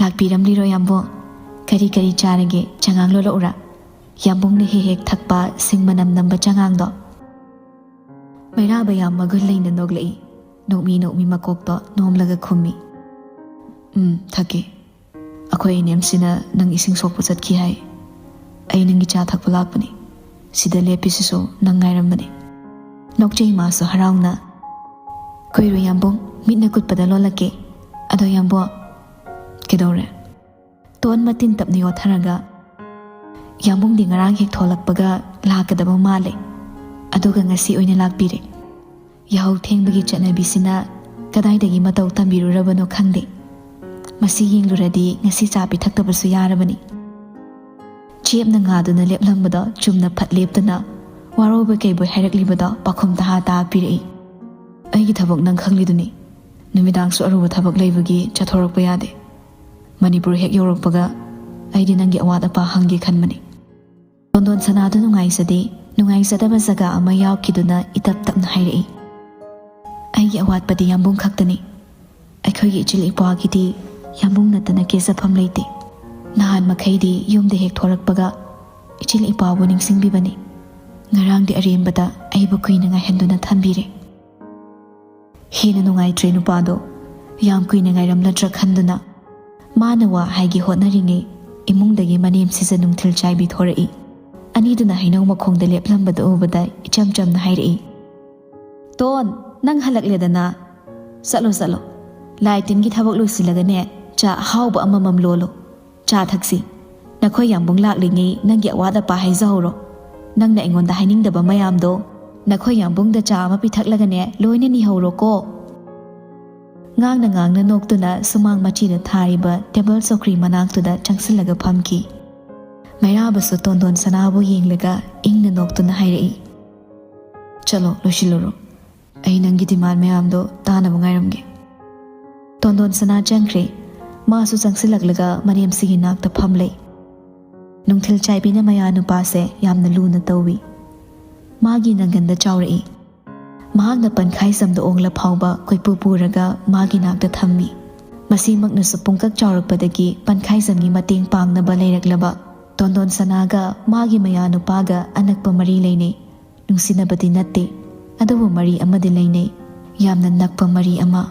"ꯂꯥꯛꯄꯤꯔꯝꯂꯤꯔꯣ ꯌꯥꯝꯕꯨꯡ? ꯀꯔꯤ ꯀꯔꯤ ꯆꯥꯔꯒꯦ? ꯆꯉꯥꯡ ꯂꯣꯜꯂꯛꯎꯔꯥ? ꯌꯥꯝꯕꯨꯡꯅ ꯍꯦꯛ ꯍꯦꯛ ꯊꯛꯄ ꯁꯤꯡ ꯃꯅꯝ ꯅꯝꯕ ꯆꯉꯥꯡꯗꯣ?" ꯃꯩꯔꯥꯕ ꯌꯥꯝ ꯃꯒꯨꯟ ꯂꯩꯅ ꯅꯣꯛꯂꯛꯏ꯫ ꯅꯣꯛꯃꯤ ꯅꯣꯛꯃꯤ ꯃꯀꯣꯛꯇꯣ ꯅꯣꯝꯂꯒ ꯈꯨꯝꯃꯤ, "ꯎꯝ, ꯊꯛꯀꯦ꯫ ꯑꯩꯈꯣꯏ ꯏꯅꯦꯝꯁꯤꯅ ꯅꯪ ꯏꯁꯤꯡ ꯁꯣꯛꯄ ꯆꯠꯈꯤ ꯍꯥꯏ꯫ ꯑꯩ ꯅꯪꯒꯤ ꯆꯥ ꯊꯛꯄ ꯂꯥꯛꯄꯅꯤ꯫ ꯁꯤꯗ ꯂꯦꯞꯄꯤꯁꯤꯁꯨ ꯅꯪ ꯉꯥꯏꯔꯝꯕꯅꯤ꯫" ꯅꯣꯛꯆꯩ ꯃꯥꯁꯨ ꯍꯔꯥꯎꯅ꯫ "ꯀꯨꯏꯔꯣꯏ ꯌꯥꯝꯕꯨꯡ, ꯃꯤꯠꯅ ꯀꯨꯠꯄꯗ ꯂꯣꯜꯂꯛꯀꯦ꯫ ꯑꯗꯣ ꯌꯥꯝꯕꯨꯡ꯫" "ꯀꯩꯗꯧꯔꯦ?" ꯇꯣꯟ ꯃꯇꯤꯟ ꯇꯞꯅ ꯌꯣꯠꯊꯔꯒ, "ꯌꯥꯝꯕꯨꯡꯗꯤ ꯉꯔꯥꯡ ꯍꯦꯛ ꯊꯣꯛꯂꯛꯄꯒ ꯂꯥꯛꯀꯗꯕ ꯃꯥꯜꯂꯦ꯫ ꯑꯗꯨꯒ ꯉꯁꯤ ꯑꯣꯏꯅ ꯂꯥꯛꯄꯤꯔꯦ꯫ ꯌꯥꯍꯧ ꯊꯦꯡꯕꯒꯤ ꯆꯠꯅꯕꯤꯁꯤꯅ ꯀꯗꯥꯏꯗꯒꯤ ꯃꯇꯧ ꯇꯝꯕꯤꯔꯨꯔꯕꯅꯣ ꯈꯪꯗꯦ꯫ ꯃꯁꯤ ꯌꯦꯡꯂꯨꯔꯗꯤ ꯉꯁꯤ ꯆꯥ ꯄꯤꯊꯛꯇꯕꯁꯨ ꯌꯥꯔꯕꯅꯤ꯫" ꯆꯦꯞꯅ ꯉꯥꯗꯨꯅ ꯂꯦꯞꯂꯝꯕꯗꯣ ꯆꯨꯝꯅ ꯐꯠ ꯂꯦꯞꯇꯨꯅ ꯋꯥꯔꯧꯕ ꯀꯩꯕꯣꯏ ꯍꯥꯏꯔꯛꯂꯤꯕꯗꯣ ꯄꯥꯈꯨꯝ ꯇꯍꯥ ꯇꯍꯥ ꯄꯤꯔꯛꯏ꯫ "ꯑꯩꯒꯤ ꯊꯕꯛ ꯅꯪ ꯈꯪꯂꯤꯗꯨꯅꯤ꯫ ꯅꯨꯃꯤꯗꯥꯡꯁꯨ ꯑꯔꯨꯕ ꯊꯕꯛ ꯂꯩꯕꯒꯤ ꯆꯠꯊꯣꯔꯛꯄ ꯌꯥꯗꯦ꯫ ꯃꯅꯤꯄꯨꯔ ꯍꯦꯛ ꯌꯧꯔꯛꯄꯒ ꯑꯩꯗꯤ ꯅꯪꯒꯤ ꯑꯋꯥꯠ ꯑꯄꯥ ꯍꯪꯒꯦ ꯈꯟꯕꯅꯤ꯫" ꯇꯣꯟꯗꯣꯟ ꯁꯅꯥꯗꯨ ꯅꯨꯡꯉꯥꯏꯖꯗꯦ꯫ ꯅꯨꯡꯉꯥꯏꯖꯗꯕ ꯖꯒꯥ ꯑꯃ ꯌꯥꯎꯈꯤꯗꯨꯅ ꯏꯇꯞ ꯇꯞꯅ ꯍꯥꯏꯔꯛꯏ, "ꯑꯩꯒꯤ ꯑꯋꯥꯠꯄꯗꯤ ꯌꯥꯝꯕꯨꯡ ꯈꯛꯇꯅꯤ꯫ ꯑꯩꯈꯣꯏꯒꯤ ꯏꯆꯤꯜ ꯏꯄ꯭ꯋꯥꯒꯤꯗꯤ ꯌꯥꯝꯕꯨꯡ ꯅꯠꯇꯅ ꯀꯦꯖꯐꯝ ꯂꯩꯇꯦ꯫ ꯅꯍꯥꯟ ꯃꯈꯩꯗꯤ ꯌꯨꯝꯗ ꯍꯦꯛ ꯊꯣꯔꯛꯄꯒ ꯏꯆꯤꯜ ꯏꯄ꯭ꯋꯥꯕꯨ ꯅꯤꯡꯁꯤꯡꯕꯤꯕꯅꯤ꯫ ꯉꯔꯥꯡꯗꯤ ꯑꯔꯦꯝꯕꯗ ꯑꯩꯕꯨ ꯀꯨꯏꯅ ꯉꯥꯏꯍꯟꯗꯨꯅ ꯊꯝꯕꯤꯔꯦ꯫" ꯍꯦꯟꯅ ꯅꯨꯡꯉꯥꯏꯇ꯭ꯔꯦ ꯅꯨꯄꯥꯗꯣ꯫ ꯌꯥꯝ ꯀꯨꯏꯅ ꯉꯥꯏꯔꯝꯂꯗ꯭ꯔꯥ ꯈꯟꯗꯨꯅ ꯃꯥꯅ ꯋꯥ ꯍꯥꯏꯒꯦ ꯍꯣꯠꯅꯔꯤꯉꯩ ꯏꯃꯨꯡꯗꯒꯤ ꯃꯅꯦꯝꯁꯤꯁꯨ ꯅꯨꯡꯊꯤꯜ ꯆꯥꯏꯕꯤ ꯊꯣꯔꯛꯏ꯫ ꯑꯅꯤꯗꯨꯅ ꯍꯩꯅꯧ ꯃꯈꯣꯡꯗ ꯂꯦꯞꯂꯝꯕꯗꯨ ꯎꯕꯗ ꯏꯆꯝ ꯆꯝꯅ ꯍꯥꯏꯔꯛꯏ, "ꯇꯣꯟ, ꯅꯪ ꯍꯜꯂꯛꯂꯦꯗꯅ? ꯆꯠꯂꯣ, ꯆꯠꯂꯣ꯫ ꯂꯥꯏ ꯇꯤꯟꯒꯤ ꯊꯕꯛ ꯂꯣꯏꯁꯤꯜꯂꯒꯅꯦ, ꯆꯥ ꯑꯍꯥꯎꯕ ꯑꯃꯃꯝ ꯂꯣꯜꯂꯣ꯫ ꯆꯥ ꯊꯛꯁꯤ꯫ ꯅꯈꯣꯏ ꯌꯥꯝꯕꯨꯡ ꯂꯥꯛꯂꯤꯉꯩ ꯅꯪꯒꯤ ꯑꯋꯥꯠ ꯑꯄꯥ ꯍꯥꯏꯖꯍꯧꯔꯣ꯫ ꯅꯪꯅ ꯑꯩꯉꯣꯟꯗ ꯍꯥꯏꯅꯤꯡꯗꯕ ꯃꯌꯥꯝꯗꯣ ꯅꯈꯣꯏ ꯌꯥꯝꯕꯨꯡꯗ ꯆꯥ ꯑꯃ ꯄꯤꯊꯛꯂꯒꯅꯦ ꯂꯣꯏꯅ ꯅꯤꯍꯧꯔꯣꯀꯣ꯫" ꯉꯥꯡꯅ ꯉꯥꯡꯅ ꯅꯣꯛꯇꯨꯅ ꯁꯨꯃꯥꯡ ꯃꯆꯤꯗ ꯊꯥꯔꯤꯕ ꯇꯦꯕꯜ ꯆꯧꯀ꯭ꯔꯤ ꯃꯅꯥꯛꯇꯨꯗ ꯆꯪꯁꯤꯜꯂꯒ ꯐꯝꯈꯤ꯫ ꯃꯩꯔꯥꯕꯁꯨ ꯇꯣꯟꯗꯣꯟ ꯁꯅꯥꯕꯨ ꯌꯦꯡꯂꯒ ꯏꯪꯅ ꯅꯣꯛꯇꯨꯅ ꯍꯥꯏꯔꯛꯏ, "ꯆꯠꯂꯣ, ꯂꯣꯏꯁꯤꯜꯂꯨꯔꯣ꯫ ꯑꯩ ꯅꯪꯒꯤ ꯗꯤꯃꯥꯟ ꯃꯌꯥꯝꯗꯣ ꯇꯥꯅꯕ ꯉꯥꯏꯔꯝꯒꯦ꯫" ꯇꯣꯟꯗꯣꯟ ꯁꯅꯥ ꯆꯪꯈ꯭ꯔꯦ꯫ ꯃꯥꯁꯨ ꯆꯪꯁꯤꯜꯂꯛꯂꯒ ꯃꯅꯦꯝꯁꯤꯒꯤ ꯅꯥꯛꯇ ꯐꯝꯂꯩ꯫ ꯅꯨꯡꯊꯤꯜ ꯆꯥꯏꯕꯤꯅ ꯃꯌꯥ ꯅꯨꯄꯥꯁꯦ ꯌꯥꯝꯅ ꯂꯨꯅ ꯇꯧꯏ꯫ ꯃꯥꯒꯤ ꯅꯪꯒꯟꯗ ꯆꯥꯎꯔꯛꯏ꯫ ꯃꯍꯥꯛꯅ ꯄꯟꯈꯥꯏꯖꯝꯗ ꯑꯣꯡꯂ ꯐꯥꯎꯕ ꯀꯣꯏꯄꯨ ꯄꯨꯔꯒ ꯃꯥꯒꯤ ꯅꯥꯛꯇ ꯊꯝꯃꯤ꯫ ꯃꯁꯤꯃꯛꯅꯁꯨ ꯄꯨꯡꯀꯛ ꯆꯥꯎꯔꯛꯄꯗꯒꯤ ꯄꯟꯈꯥꯏꯖꯝꯒꯤ ꯃꯇꯦꯡ ꯄꯥꯡꯅꯕ ꯂꯩꯔꯛꯂꯕ ꯇꯣꯟꯗꯣꯟ ꯁꯅꯥꯒ ꯃꯥꯒꯤ ꯃꯌꯥꯅꯨꯄꯥꯒ ꯑꯅꯛꯄ ꯃꯔꯤ ꯂꯩꯅꯩ꯫ ꯅꯨꯡꯁꯤꯅꯕꯗꯤ ꯅꯠꯇꯦ, ꯑꯗꯨꯕꯨ ꯃꯔꯤ ꯑꯃꯗꯤ ꯂꯩꯅꯩ, ꯌꯥꯝꯅ ꯅꯛꯄ ꯃꯔꯤ ꯑꯃ꯫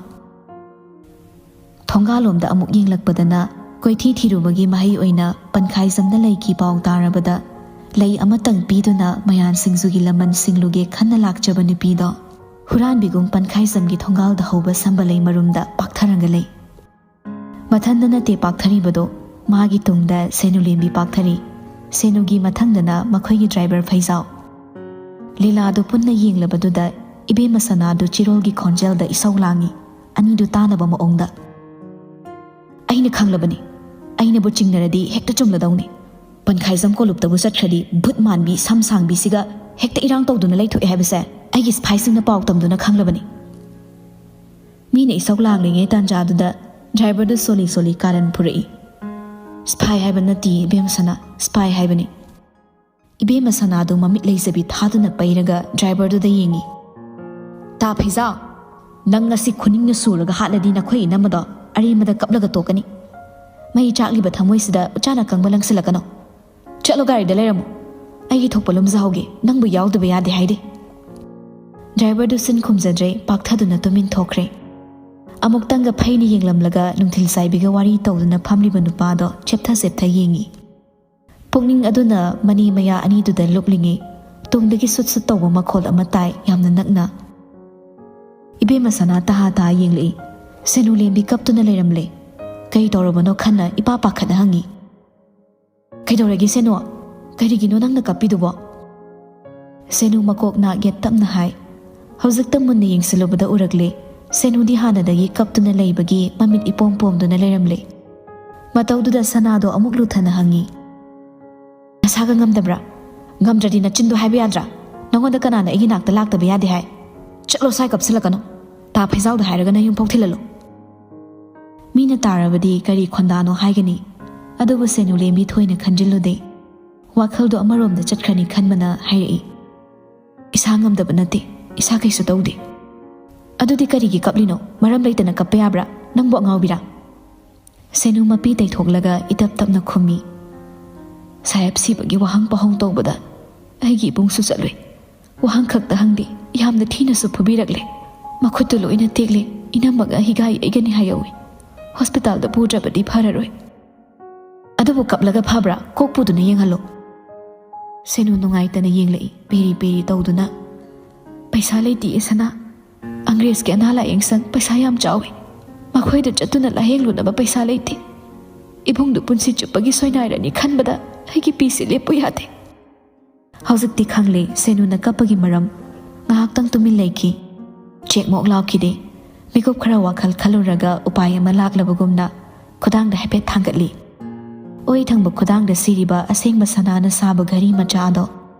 ꯊꯣꯡꯒꯥꯜꯂꯣꯝꯗ ꯑꯃꯨꯛ ꯌꯦꯡꯂꯛꯄꯗꯅ ꯀꯣꯏꯊꯤ ꯊꯤꯔꯨꯕꯒꯤ ꯃꯍꯩ ꯑꯣꯏꯅ ꯄꯟꯈꯥꯏꯖꯝꯗ ꯂꯩꯈꯤ ꯄꯥꯎ ꯇꯥꯔꯕꯗ ꯂꯩ ꯑꯃꯇꯪ ꯄꯤꯗꯨꯅ ꯃꯌꯥꯟ ꯁꯤꯡꯖꯨꯒꯤ ꯂꯃꯟ ꯁꯤꯡꯂꯨꯒꯦ ꯈꯟꯅ ꯂꯥꯛꯆꯕ ꯅꯨꯄꯤꯗꯣ ꯍꯨꯔꯥꯟꯕꯤꯒꯨꯝ ꯄꯟꯈꯥꯏꯖꯝꯒꯤ ꯊꯣꯡꯒꯥꯜꯗ ꯍꯧꯕ ꯁꯝꯕꯂꯩ ꯃꯔꯨꯝꯗ ꯄꯥꯛꯊꯔꯒ ꯂꯩ꯫ ꯃꯊꯟꯗ ꯅꯠꯇꯦ ꯄꯥꯛꯊꯔꯤꯕꯗꯣ, ꯃꯥꯒꯤ ꯇꯨꯡꯗ ꯁꯦꯅꯨꯂꯦꯝꯕꯤ ꯄꯥꯛꯊꯔꯤ꯫ ꯁꯦꯅꯨꯒꯤ ꯃꯊꯪꯗꯅ ꯃꯈꯣꯏꯒꯤ ꯗ꯭ꯔꯥꯏꯚꯔ ꯐꯩꯖꯥꯎ꯫ ꯂꯤꯂꯥꯗꯨ ꯄꯨꯟꯅ ꯌꯦꯡꯂꯕꯗꯨꯗ ꯏꯕꯦꯝꯃ ꯁꯅꯥꯗꯨ ꯆꯤꯔꯣꯜꯒꯤ ꯈꯣꯟꯖꯦꯜꯗ ꯏꯁꯧ ꯂꯥꯡꯏ, ꯑꯅꯤꯗꯨ ꯇꯥꯅꯕ ꯃꯑꯣꯡꯗ꯫ "ꯑꯩꯅ ꯈꯪꯂꯕꯅꯤ, ꯑꯩꯅꯕꯨ ꯆꯤꯡꯅꯔꯗꯤ ꯍꯦꯛꯇ ꯆꯨꯝꯂꯗꯧꯅꯤ꯫ ꯄꯟꯈꯥꯏꯖꯝ ꯀꯣꯂꯨꯞꯇꯕꯨ ꯆꯠꯈ꯭ꯔꯗꯤ ꯚꯨꯠ ꯃꯥꯟꯕꯤ ꯁꯝ ꯁꯥꯡꯕꯤꯁꯤꯒ ꯍꯦꯛꯇ ꯏꯔꯥꯡ ꯇꯧꯗꯨꯅ ꯂꯩꯊꯣꯛꯑꯦ ꯍꯥꯏꯕꯁꯦ ꯑꯩꯒꯤ ꯁꯤꯐꯥꯏꯁꯤꯡꯅ ꯄꯥꯎ ꯇꯝꯗꯨꯅ ꯈꯪꯂꯕꯅꯤ꯫" ꯃꯤꯅ ꯏꯁꯧ ꯂꯥꯡꯂꯤꯉꯩ ꯇꯥꯟꯖꯥꯗꯨꯗ ꯗ꯭ꯔꯥꯏꯚꯔꯗꯨ ꯁꯣꯜꯂꯤ ꯁꯣꯜꯂꯤ ꯀꯥꯔꯟ ꯐꯨꯔꯛꯏ꯫ "ꯁꯤꯐꯥꯏ ꯍꯥꯏꯕ ꯅꯠꯇꯦ ꯏꯕꯦꯝꯃ ꯁꯅꯥ, ꯁꯤꯐꯥꯏ ꯍꯥꯏꯕꯅꯤ꯫" ꯏꯕꯦꯝꯃ ꯁꯅꯥꯗꯨ ꯃꯃꯤꯠ ꯂꯩꯖꯕꯤ ꯊꯥꯗꯨꯅ ꯄꯩꯔꯒ ꯗ꯭ꯔꯥꯏꯚꯔꯗꯨꯗ ꯌꯦꯡꯉꯤ꯫ "ꯇꯥ ꯐꯩꯖꯥꯎ, ꯅꯪ ꯉꯁꯤ ꯈꯨꯅꯤꯡꯅ ꯁꯨꯔꯒ ꯍꯥꯠꯂꯗꯤ ꯅꯈꯣꯏ ꯏꯅꯝꯃꯗꯣ ꯑꯔꯦꯝꯕꯗ ꯀꯞꯂꯒ ꯇꯣꯛꯀꯅꯤ꯫ ꯃꯩ ꯆꯥꯛꯂꯤꯕ ꯊꯃꯣꯏꯁꯤꯗ ꯎꯆꯥꯟ ꯑꯀꯪꯕ ꯂꯪꯁꯤꯜꯂꯛꯀꯅꯨ꯫ ꯆꯠꯂꯣ, ꯒꯥꯔꯤꯗ ꯂꯩꯔꯝꯃꯨ꯫ ꯑꯩꯒꯤ ꯊꯣꯛꯄ ꯂꯨꯝꯖꯍꯧꯒꯦ, ꯅꯪꯕꯨ ꯌꯥꯎꯗꯕ ꯌꯥꯗꯦ ꯍꯥꯏꯗꯦ꯫" ꯗ꯭ꯔꯥꯏꯚꯔꯗꯨ ꯁꯤꯟ ꯈꯨꯝꯖꯗ꯭ꯔꯦ, ꯄꯥꯛꯊꯗꯨꯅ ꯇꯨꯃꯤꯟ ꯊꯣꯛꯈ꯭ꯔꯦ꯫ ꯑꯃꯨꯛꯇꯪꯒ ꯐꯩꯅ ꯌꯦꯡꯂꯝꯂꯒ ꯅꯨꯡꯊꯤꯜ ꯆꯥꯏꯕꯤꯒ ꯋꯥꯔꯤ ꯇꯧꯗꯨꯅ ꯐꯝꯂꯤꯕ ꯅꯨꯄꯥꯗꯣ ꯆꯦꯞꯊ ꯆꯦꯞꯊ ꯌꯦꯡꯉꯤ꯫ ꯄꯨꯛꯅꯤꯡ ꯑꯗꯨꯅ ꯃꯅꯤ ꯃꯌꯥ ꯑꯅꯤꯗꯨꯗ ꯂꯨꯞꯂꯤꯉꯩ ꯇꯨꯡꯗꯒꯤ ꯁꯨꯠ ꯁꯨꯠ ꯇꯧꯕ ꯃꯈꯣꯜ ꯑꯃ ꯇꯥꯏ, ꯌꯥꯝꯅ ꯅꯛꯅ꯫ ꯏꯕꯦꯝꯃ ꯁꯅꯥ ꯇꯍꯥ ꯇꯍꯥ ꯌꯦꯡꯂꯛꯏ꯫ ꯁꯦꯅꯨ ꯂꯦꯝꯕꯤ ꯀꯞꯇꯨꯅ ꯂꯩꯔꯝꯂꯦ꯫ "ꯀꯔꯤ ꯇꯧꯔꯕꯅꯣ?" ꯈꯟꯅ ꯏꯄꯥ ꯄꯥꯈꯠꯅ ꯍꯪꯉꯤ꯫ "ꯀꯩꯗꯧꯔꯒꯦ ꯁꯦꯅꯨ? ꯀꯔꯤꯒꯤꯅꯣ ꯅꯪꯅ ꯀꯞꯄꯤꯗꯨꯕꯣ?" ꯁꯦꯅꯨ ꯃꯀꯣꯛ ꯅꯥꯒꯦ ꯇꯞꯅ ꯍꯥꯏ꯫ ꯍꯧꯖꯤꯛꯇ ꯃꯨꯟꯅ ꯌꯦꯡꯁꯤꯜꯂꯨꯕꯗ ꯎꯔꯛꯂꯦ, ꯁꯦꯅꯨꯗꯤ ꯍꯥꯟꯅꯗꯒꯤ ꯀꯞꯇꯨꯅ ꯂꯩꯕꯒꯤ ꯃꯃꯤꯠ ꯏꯄꯣꯝ ꯄꯣꯝꯗꯨꯅ ꯂꯩꯔꯝꯂꯦ꯫ ꯃꯇꯧꯗꯨꯗ ꯁꯅꯥꯗꯣ ꯑꯃꯨꯛ ꯂꯨꯊꯅ ꯍꯪꯉꯤ, "ꯅꯁꯥꯒ ꯉꯝꯗꯕ꯭ꯔꯥ? ꯉꯝꯗ꯭ꯔꯗꯤ ꯅꯆꯤꯟꯗꯣ ꯍꯥꯏꯕ ꯌꯥꯗ꯭ꯔꯥ? ꯅꯉꯣꯟꯗ ꯀꯅꯥꯅ ꯑꯩꯒꯤ ꯅꯥꯛꯇ ꯂꯥꯛꯇꯕ ꯌꯥꯗꯦ ꯍꯥꯏ? ꯆꯠꯂꯣ, ꯁ꯭ꯋꯥꯏ ꯀꯞꯁꯤꯜꯂꯛꯀꯅꯨ꯫ ꯇꯥ ꯐꯩꯖꯥꯎꯗ ꯍꯥꯏꯔꯒ ꯅꯌꯨꯝꯐꯥꯎ ꯊꯤꯜꯍꯜꯂꯨ꯫" ꯃꯤꯅ ꯇꯥꯔꯕꯗꯤ ꯀꯔꯤ ꯈꯣꯟꯗꯥꯅꯣ ꯍꯥꯏꯒꯅꯤ? ꯑꯗꯨꯕꯨ ꯁꯦꯅꯨ ꯂꯦꯝꯕꯤ ꯊꯣꯏꯅ ꯈꯟꯖꯤꯜꯂꯨꯗꯦ꯫ ꯋꯥꯈꯜꯗꯣ ꯑꯃꯔꯣꯝꯗ ꯆꯠꯈ꯭ꯔꯅꯤ ꯈꯟꯕꯅ ꯍꯥꯏꯔꯛꯏ, "ꯏꯁꯥ ꯉꯝꯗꯕ ꯅꯠꯇꯦ, "ꯏꯁꯥ ꯀꯩꯁꯨ ꯇꯧꯗꯦ꯫" "ꯑꯗꯨꯗꯤ ꯀꯔꯤꯒꯤ ꯀꯞꯂꯤꯅꯣ? ꯃꯔꯝ ꯂꯩꯇꯅ ꯀꯞꯄ ꯌꯥꯕ꯭ꯔꯥ? ꯅꯪꯕꯨ ꯑꯉꯥꯎꯕꯤꯔꯥ?" ꯁꯦꯅꯨ ꯃꯄꯤ ꯇꯩꯊꯣꯛꯂꯒ ꯏꯇꯞ ꯇꯞꯅ ꯈꯨꯝꯃꯤ꯫ "ꯁꯥꯍꯦꯕ ꯁꯤꯕꯒꯤ ꯋꯥꯍꯪ ꯄꯥꯎꯍꯪ ꯇꯧꯕꯗ ꯑꯩꯒꯤ ꯏꯕꯨꯡꯁꯨ ꯆꯠꯂꯨꯏ꯫ ꯋꯥꯍꯪ ꯈꯛꯇ ꯍꯪꯗꯦ, ꯌꯥꯝꯅ ꯊꯤꯅꯁꯨ ꯐꯨꯕꯤꯔꯛꯂꯦ꯫ ꯃꯈꯨꯠꯇꯨ ꯂꯣꯏꯅ ꯇꯦꯛꯂꯦ, ꯏꯅꯝꯃꯒ ꯍꯤꯒꯥꯏ ꯌꯩꯒꯅꯤ ꯍꯥꯏꯍꯧꯏ꯫ ꯍꯣꯁꯄꯤꯇꯥꯜꯗ ꯄꯨꯗ꯭ꯔꯕꯗꯤ ꯐꯔꯔꯣꯏ꯫" "ꯑꯗꯨꯕꯨ ꯀꯞꯂꯒ ꯐꯕ꯭ꯔꯥ? ꯀꯣꯛ ꯄꯨꯗꯨꯅ ꯌꯦꯡꯍꯜꯂꯨ꯫" ꯁꯦꯅꯨ ꯅꯨꯡꯉꯥꯏꯇꯅ ꯌꯦꯡꯂꯛꯏ, ꯄꯦꯔꯤ ꯄꯦꯔꯤ ꯇꯧꯗꯨꯅ꯫ "ꯄꯩꯁꯥ ꯂꯩꯇꯤꯌꯦ ꯁꯅꯥ꯫ ꯑꯪꯒ꯭ꯔꯦꯖꯀꯤ ꯑꯅꯥ ꯂꯥꯌꯦꯡ ꯁꯪ ꯄꯩꯁꯥ ꯌꯥꯝ ꯆꯥꯎꯏ꯫ ꯃꯈꯣꯏꯗ ꯆꯠꯇꯨꯅ ꯂꯥꯌꯦꯡꯂꯨꯅꯕ ꯄꯩꯁꯥ ꯂꯩꯇꯦ꯫ ꯏꯕꯨꯡꯗꯨ ꯄꯨꯟꯁꯤ ꯆꯨꯞꯄꯒꯤ ꯁꯣꯏꯅꯥꯏꯔꯅꯤ ꯈꯟꯕꯗ ꯑꯩꯒꯤ ꯄꯤꯁꯤ ꯂꯦꯞꯄꯨ ꯌꯥꯗꯦ꯫" ꯍꯧꯖꯤꯛꯇꯤ ꯈꯪꯂꯦ ꯁꯦꯅꯨꯅ ꯀꯞꯄꯒꯤ ꯃꯔꯝ꯫ ꯉꯥꯏꯍꯥꯛꯇꯪ ꯇꯨꯃꯤꯟ ꯂꯩꯈꯤ꯫ ꯆꯦꯛꯃꯣꯛ ꯂꯥꯎꯈꯤꯗꯦ꯫ ꯃꯤꯀꯨꯞ ꯈꯔ ꯋꯥꯈꯜ ꯈꯜꯂꯨꯔꯒ ꯎꯄꯥꯏ ꯑꯃ ꯂꯥꯛꯂꯕꯒꯨꯝꯅ ꯈꯨꯗꯥꯡꯗ ꯍꯥꯏꯐꯦꯠ ꯊꯥꯡꯒꯠꯂꯤ꯫ ꯑꯣꯏ ꯊꯪꯕ ꯈꯨꯗꯥꯡꯗ ꯁꯤꯔꯤꯕ ꯑꯁꯦꯡꯕ ꯁꯅꯥꯅ ꯁꯥꯕ ꯘꯔꯤ ꯃꯆꯥ ꯑꯗꯣ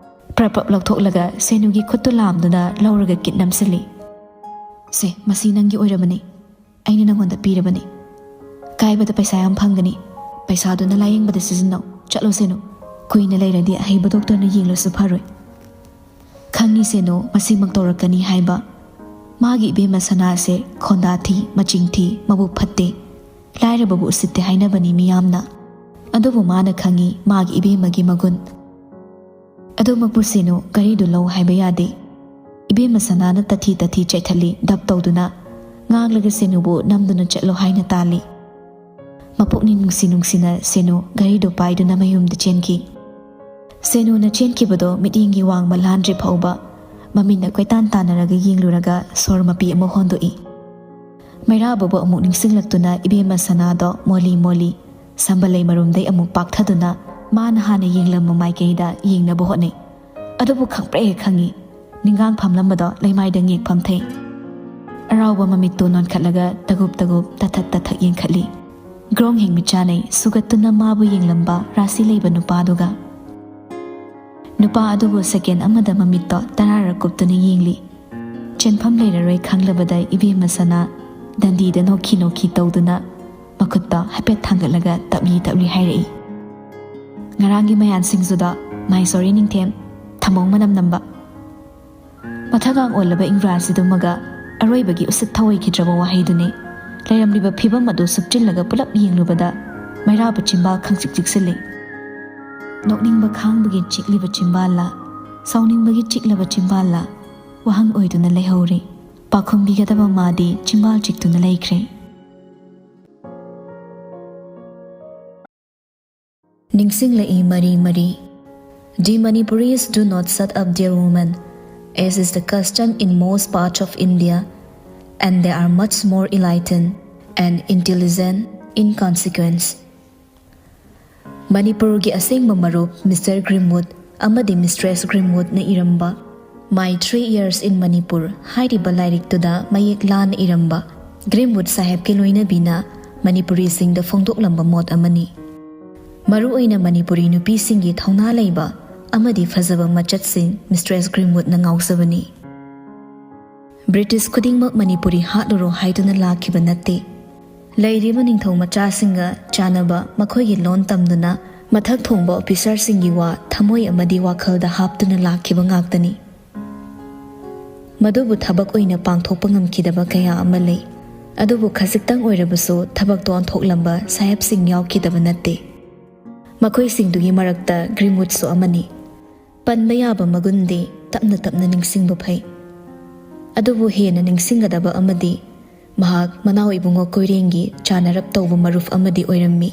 ꯄ꯭ꯔꯞ ꯄ꯭ꯔꯞ ꯂꯧꯊꯣꯛꯂꯒ ꯁꯦꯅꯨꯒꯤ ꯈꯨꯠꯇꯨ ꯂꯥꯝꯗꯨꯅ ꯂꯧꯔꯒ ꯀꯤꯠ ꯅꯝꯁꯤꯜꯂꯤ꯫ "ꯁꯦ, ꯃꯁꯤ ꯅꯪꯒꯤ ꯑꯣꯏꯔꯕꯅꯤ꯫ ꯑꯩꯅ ꯅꯪꯉꯣꯟꯗ ꯄꯤꯔꯕꯅꯤ꯫ ꯀꯥꯏꯕꯗ ꯄꯩꯁꯥ ꯌꯥꯝ ꯐꯪꯒꯅꯤ꯫ ꯄꯩꯁꯥꯗꯨꯅ ꯂꯥꯌꯦꯡꯕꯗ ꯁꯤꯖꯤꯟꯅꯧ꯫ ꯆꯠꯂꯣ ꯁꯦꯅꯨ꯫ ꯀꯨꯏꯅ ꯂꯩꯔꯗꯤ ꯑꯍꯩꯕ ꯗꯣꯛꯇꯔꯅ ꯌꯦꯡꯂꯁꯨ ꯐꯔꯣꯏ꯫" ꯈꯪꯉꯤ ꯁꯦꯅꯨ ꯃꯁꯤꯃꯛ ꯇꯧꯔꯛꯀꯅꯤ ꯍꯥꯏꯕ꯫ ꯃꯥꯒꯤ ꯏꯕꯦꯝꯃ ꯁꯅꯥꯁꯦ ꯈꯣꯟꯗꯥ ꯊꯤ, ꯃꯆꯤꯡ ꯊꯤ, ꯃꯕꯨꯛ ꯐꯠꯇꯦ, ꯂꯥꯏꯔꯕꯕꯨ ꯎꯁꯤꯠꯇꯦ ꯍꯥꯏꯅꯕꯅꯤ ꯃꯤꯌꯥꯝꯅ꯫ ꯑꯗꯨꯕꯨ ꯃꯥꯅ ꯈꯪꯉꯤ ꯃꯥꯒꯤ ꯏꯕꯦꯝꯃꯒꯤ ꯃꯒꯨꯟ꯫ ꯑꯗꯨꯃꯛꯄꯨ ꯁꯦꯅꯨ ꯘꯔꯤꯗꯨ ꯂꯧ ꯍꯥꯏꯕ ꯌꯥꯗꯦ꯫ ꯏꯕꯦꯝꯃ ꯁꯅꯥꯅ ꯇꯊꯤ ꯇꯊꯤ ꯆꯩꯊꯠꯂꯤ, ꯙꯞ ꯇꯧꯗꯨꯅ꯫ ꯉꯥꯡꯂꯒ ꯁꯦꯅꯨꯕꯨ ꯅꯝꯗꯨꯅ ꯆꯠꯂꯣ ꯍꯥꯏꯅ ꯇꯥꯜꯂꯤ꯫ ꯃꯄꯨꯛꯅꯤꯡ ꯅꯨꯡꯁꯤ ꯅꯨꯡꯁꯤꯅ ꯁꯦꯅꯨ ꯘꯔꯤꯗꯨ ꯄꯥꯏꯗꯨꯅ ꯃꯌꯨꯝꯗ ꯆꯦꯟꯈꯤ꯫ ꯁꯦꯅꯨꯅ ꯆꯦꯟꯈꯤꯕꯗꯣ ꯃꯤꯠꯌꯦꯡꯒꯤ ꯋꯥꯡꯃ ꯂꯥꯟꯗ꯭ꯔꯤ ꯐꯥꯎꯕ ꯃꯃꯤꯠꯅ ꯀꯣꯏꯇꯥꯟ ꯇꯥꯟꯅꯔꯒ ꯌꯦꯡꯂꯨꯔꯒ ꯁꯣꯔ ꯃꯄꯤ ꯑꯃ ꯍꯣꯟꯗꯣꯛꯏ꯫ ꯃꯩꯔꯥꯕꯕꯨ ꯑꯃꯨꯛ ꯅꯤꯡꯁꯤꯡꯂꯛꯇꯨꯅ ꯏꯕꯦꯝꯃ ꯁꯅꯥꯗꯣ ꯃꯣꯂꯤ ꯃꯣꯂꯤ ꯁꯝꯕꯂꯩ ꯃꯔꯨꯝꯗꯩ ꯑꯃꯨꯛ ꯄꯥꯛꯊꯗꯨꯅ ꯃꯥꯅ ꯍꯥꯟꯅ ꯌꯦꯡꯂꯝꯕ ꯃꯥꯏꯀꯩꯗ ꯌꯦꯡꯅꯕ ꯍꯣꯠꯅꯩ꯫ ꯑꯗꯨꯕꯨ ꯈꯪꯄ꯭ꯔꯦꯛ ꯍꯦꯛ ꯈꯪꯉꯤ꯫ ꯅꯤꯡꯒꯥꯡ ꯐꯝꯂꯝꯕꯗꯣ ꯂꯩꯃꯥꯏꯗ ꯉꯦꯛ ꯐꯝꯊꯩ꯫ ꯑꯔꯥꯎꯕ ꯃꯃꯤꯠꯇꯨ ꯅꯣꯟꯈꯠꯂꯒ ꯇꯒꯨꯞ ꯇꯒꯨꯞ ꯇꯊꯛ ꯇꯊꯛ ꯌꯦꯡꯈꯠꯂꯤ꯫ ꯒ꯭ꯔꯣꯡ ꯍꯦꯛ ꯃꯤꯠ ꯆꯥꯅꯩ ꯁꯨꯒꯠꯇꯨꯅ ꯃꯥꯕꯨ ꯌꯦꯡꯂꯝꯕ ꯔꯥꯁꯤ ꯂꯩꯕ ꯅꯨꯄꯥꯗꯨꯒ꯫ ꯅꯨꯄꯥ ꯑꯗꯨꯕꯨ ꯁꯦꯀꯦꯟ ꯑꯃꯗ ꯃꯃꯤꯠꯇꯣ ꯇꯔꯥꯔꯛ ꯀꯨꯞꯇꯨꯅ ꯌꯦꯡꯂꯤ꯫ ꯆꯦꯟꯐꯝ ꯂꯩꯔꯔꯣꯏ ꯈꯪꯂꯕꯗ ꯏꯕꯦꯝꯃ ꯁꯅꯥ ꯗꯟꯗꯤꯗ ꯅꯣꯛꯈꯤ ꯅꯣꯛꯈꯤ ꯇꯧꯗꯨꯅ ꯃꯈꯨꯠꯇꯣ ꯍꯥꯏꯐꯦꯠ ꯊꯥꯡꯒꯠꯂꯒ ꯇꯞꯂꯤ ꯇꯞꯂꯤ ꯍꯥꯏꯔꯛꯏ꯫ "ꯉꯔꯥꯡꯒꯤ ꯃꯌꯥꯟ ꯁꯤꯡꯖꯨꯗꯣ, my sorry ꯅꯤꯡꯊꯦꯝ, ꯊꯝꯕꯧ ꯃꯅꯝ ꯅꯝꯕ꯫" ꯃꯊꯛꯀꯥꯡ ꯑꯣꯜꯂꯕ ꯏꯪꯒ꯭ꯔꯥꯖꯤꯗꯨꯃꯒ ꯑꯔꯣꯏꯕꯒꯤ ꯎꯁꯤꯠ ꯊꯑꯣꯏꯈꯤꯗ꯭ꯔꯕ ꯋꯥꯍꯩꯗꯨꯅꯤ꯫ ꯂꯩꯔꯝꯂꯤꯕ ꯐꯤꯕꯝ ꯑꯗꯨ ꯁꯨꯞꯆꯤꯜꯂꯒ ꯄꯨꯂꯞ ꯌꯦꯡꯂꯨꯕꯗ ꯃꯩꯔꯥꯕ ꯆꯤꯝꯕꯥꯜ ꯈꯪꯆꯤꯛ ꯆꯤꯛꯁꯤꯜꯂꯤ꯫ ꯅꯣꯛꯅꯤꯡꯕ ꯈꯥꯡꯕꯒꯤ ꯆꯤꯛꯂꯤꯕ ꯆꯤꯝꯕꯥꯜꯂ, ꯁꯥꯎꯅꯤꯡꯕꯒꯤ ꯆꯤꯛꯂꯕ ꯆꯤꯝꯕꯥꯜꯂ, ꯋꯥꯍꯪ ꯑꯣꯏꯗꯨꯅ ꯂꯩꯍꯧꯔꯤ꯫ ꯄꯥꯈꯨꯝꯕꯤꯒꯗꯕ ꯃꯥꯗꯤ ꯆꯤꯝꯕꯥꯜ ꯆꯤꯛꯇꯨꯅ ꯂꯩꯈ꯭ꯔꯦ꯫ ꯅꯤꯡꯁꯤꯡꯂꯛꯏ ꯃꯔꯤ ꯃꯔꯤ꯫ The Manipuris do not shut up their women, as is the custom in most parts of India, and they are much more enlightened and intelligent in consequence. ꯃꯅꯤꯄꯨꯔꯒꯤ ꯑꯁꯦꯡꯕ ꯃꯔꯨꯞ ꯃꯤꯁꯇꯔ ꯒ꯭ꯔꯤꯝꯋꯨꯗ ꯑꯃꯗꯤ ꯃꯤꯁꯇ꯭ꯔꯦꯁ ꯒ꯭ꯔꯤꯝꯋꯨꯗꯅ ꯏꯔꯝꯕ My Three Years in Manipur ꯍꯥꯏꯔꯤꯕ ꯂꯥꯏꯔꯤꯛꯇꯨꯗ ꯃꯌꯦꯛ ꯂꯥꯅ ꯏꯔꯝꯕ ꯒ꯭ꯔꯤꯝꯋꯨꯗ ꯁꯥꯍꯦꯕꯀꯤ ꯂꯣꯏꯅꯕꯤꯅ ꯃꯅꯤꯄꯨꯔꯤꯁꯤꯡꯗ ꯐꯣꯡꯗꯣꯛꯂꯝꯕ ꯃꯣꯠ ꯑꯃꯅꯤ꯫ ꯃꯔꯨꯑꯣꯏꯅ ꯃꯅꯤꯄꯨꯔꯤ ꯅꯨꯄꯤꯁꯤꯡꯒꯤ ꯊꯧꯅꯥ ꯂꯩꯕ ꯑꯃꯗꯤ ꯐꯖꯕ ꯃꯆꯠꯁꯤꯡ ꯃꯤꯁꯇ꯭ꯔꯦꯁ ꯒ꯭ꯔꯤꯝꯋꯨꯗꯅ ꯉꯥꯎꯖꯕꯅꯤ꯫ ꯕ꯭ꯔꯤꯇꯤꯁ ꯈꯨꯗꯤꯡꯃꯛ ꯃꯅꯤꯄꯨꯔꯤ ꯍꯥꯠꯂꯨꯔꯣ ꯍꯥꯏꯗꯨꯅ ꯂꯥꯛꯈꯤꯕ ꯅꯠꯇꯦ꯫ ꯂꯩꯔꯤꯕ ꯅꯤꯡꯊꯧ ꯃꯆꯥꯁꯤꯡꯒ ꯆꯥꯟꯅꯕ ꯃꯈꯣꯏꯒꯤ ꯂꯣꯟ ꯇꯝꯗꯨꯅ ꯃꯊꯛ ꯊꯣꯡꯕ ꯑꯣꯐꯤꯁꯔꯁꯤꯡꯒꯤ ꯋꯥ ꯊꯃꯣꯏ ꯑꯃꯗꯤ ꯋꯥꯈꯜꯗ ꯍꯥꯞꯇꯨꯅ ꯂꯥꯛꯈꯤꯕ ꯉꯥꯛꯇꯅꯤ꯫ ꯃꯗꯨꯕꯨ ꯊꯕꯛ ꯑꯣꯏꯅ ꯄꯥꯡꯊꯣꯛꯄ ꯉꯝꯈꯤꯗꯕ ꯀꯌꯥ ꯑꯃ ꯂꯩ꯫ ꯑꯗꯨꯕꯨ ꯈꯖꯤꯛꯇꯪ ꯑꯣꯏꯔꯕꯁꯨ ꯊꯕꯛꯇ ꯑꯣꯟꯊꯣꯛꯂꯝꯕ ꯁꯥꯍꯦꯕꯁꯤꯡ ꯌꯥꯎꯈꯤꯗꯕ ꯅꯠꯇꯦ꯫ ꯃꯈꯣꯏꯁꯤꯡꯗꯨꯒꯤ ꯃꯔꯛꯇ ꯒ꯭ꯔꯤꯝꯋꯨꯗꯁꯨ ꯑꯃꯅꯤ꯫ ꯄꯟꯕ ꯌꯥꯕ ꯃꯒꯨꯟꯗꯤ ꯇꯞꯅ ꯇꯞꯅ ꯅꯤꯡꯁꯤꯡꯕ ꯐꯩ꯫ ꯑꯗꯨꯕꯨ ꯍꯦꯟꯅ ꯅꯤꯡꯁꯤꯡꯒꯗꯕ ꯑꯃꯗꯤ ꯃꯍꯥꯛ ꯃꯅꯥꯎ ꯏꯕꯨꯡꯉꯣ ꯀꯣꯏꯔꯦꯡꯒꯤ ꯆꯥꯟꯅꯔꯞ ꯇꯧꯕ ꯃꯔꯨꯞ ꯑꯃꯗꯤ ꯑꯣꯏꯔꯝꯃꯤ꯫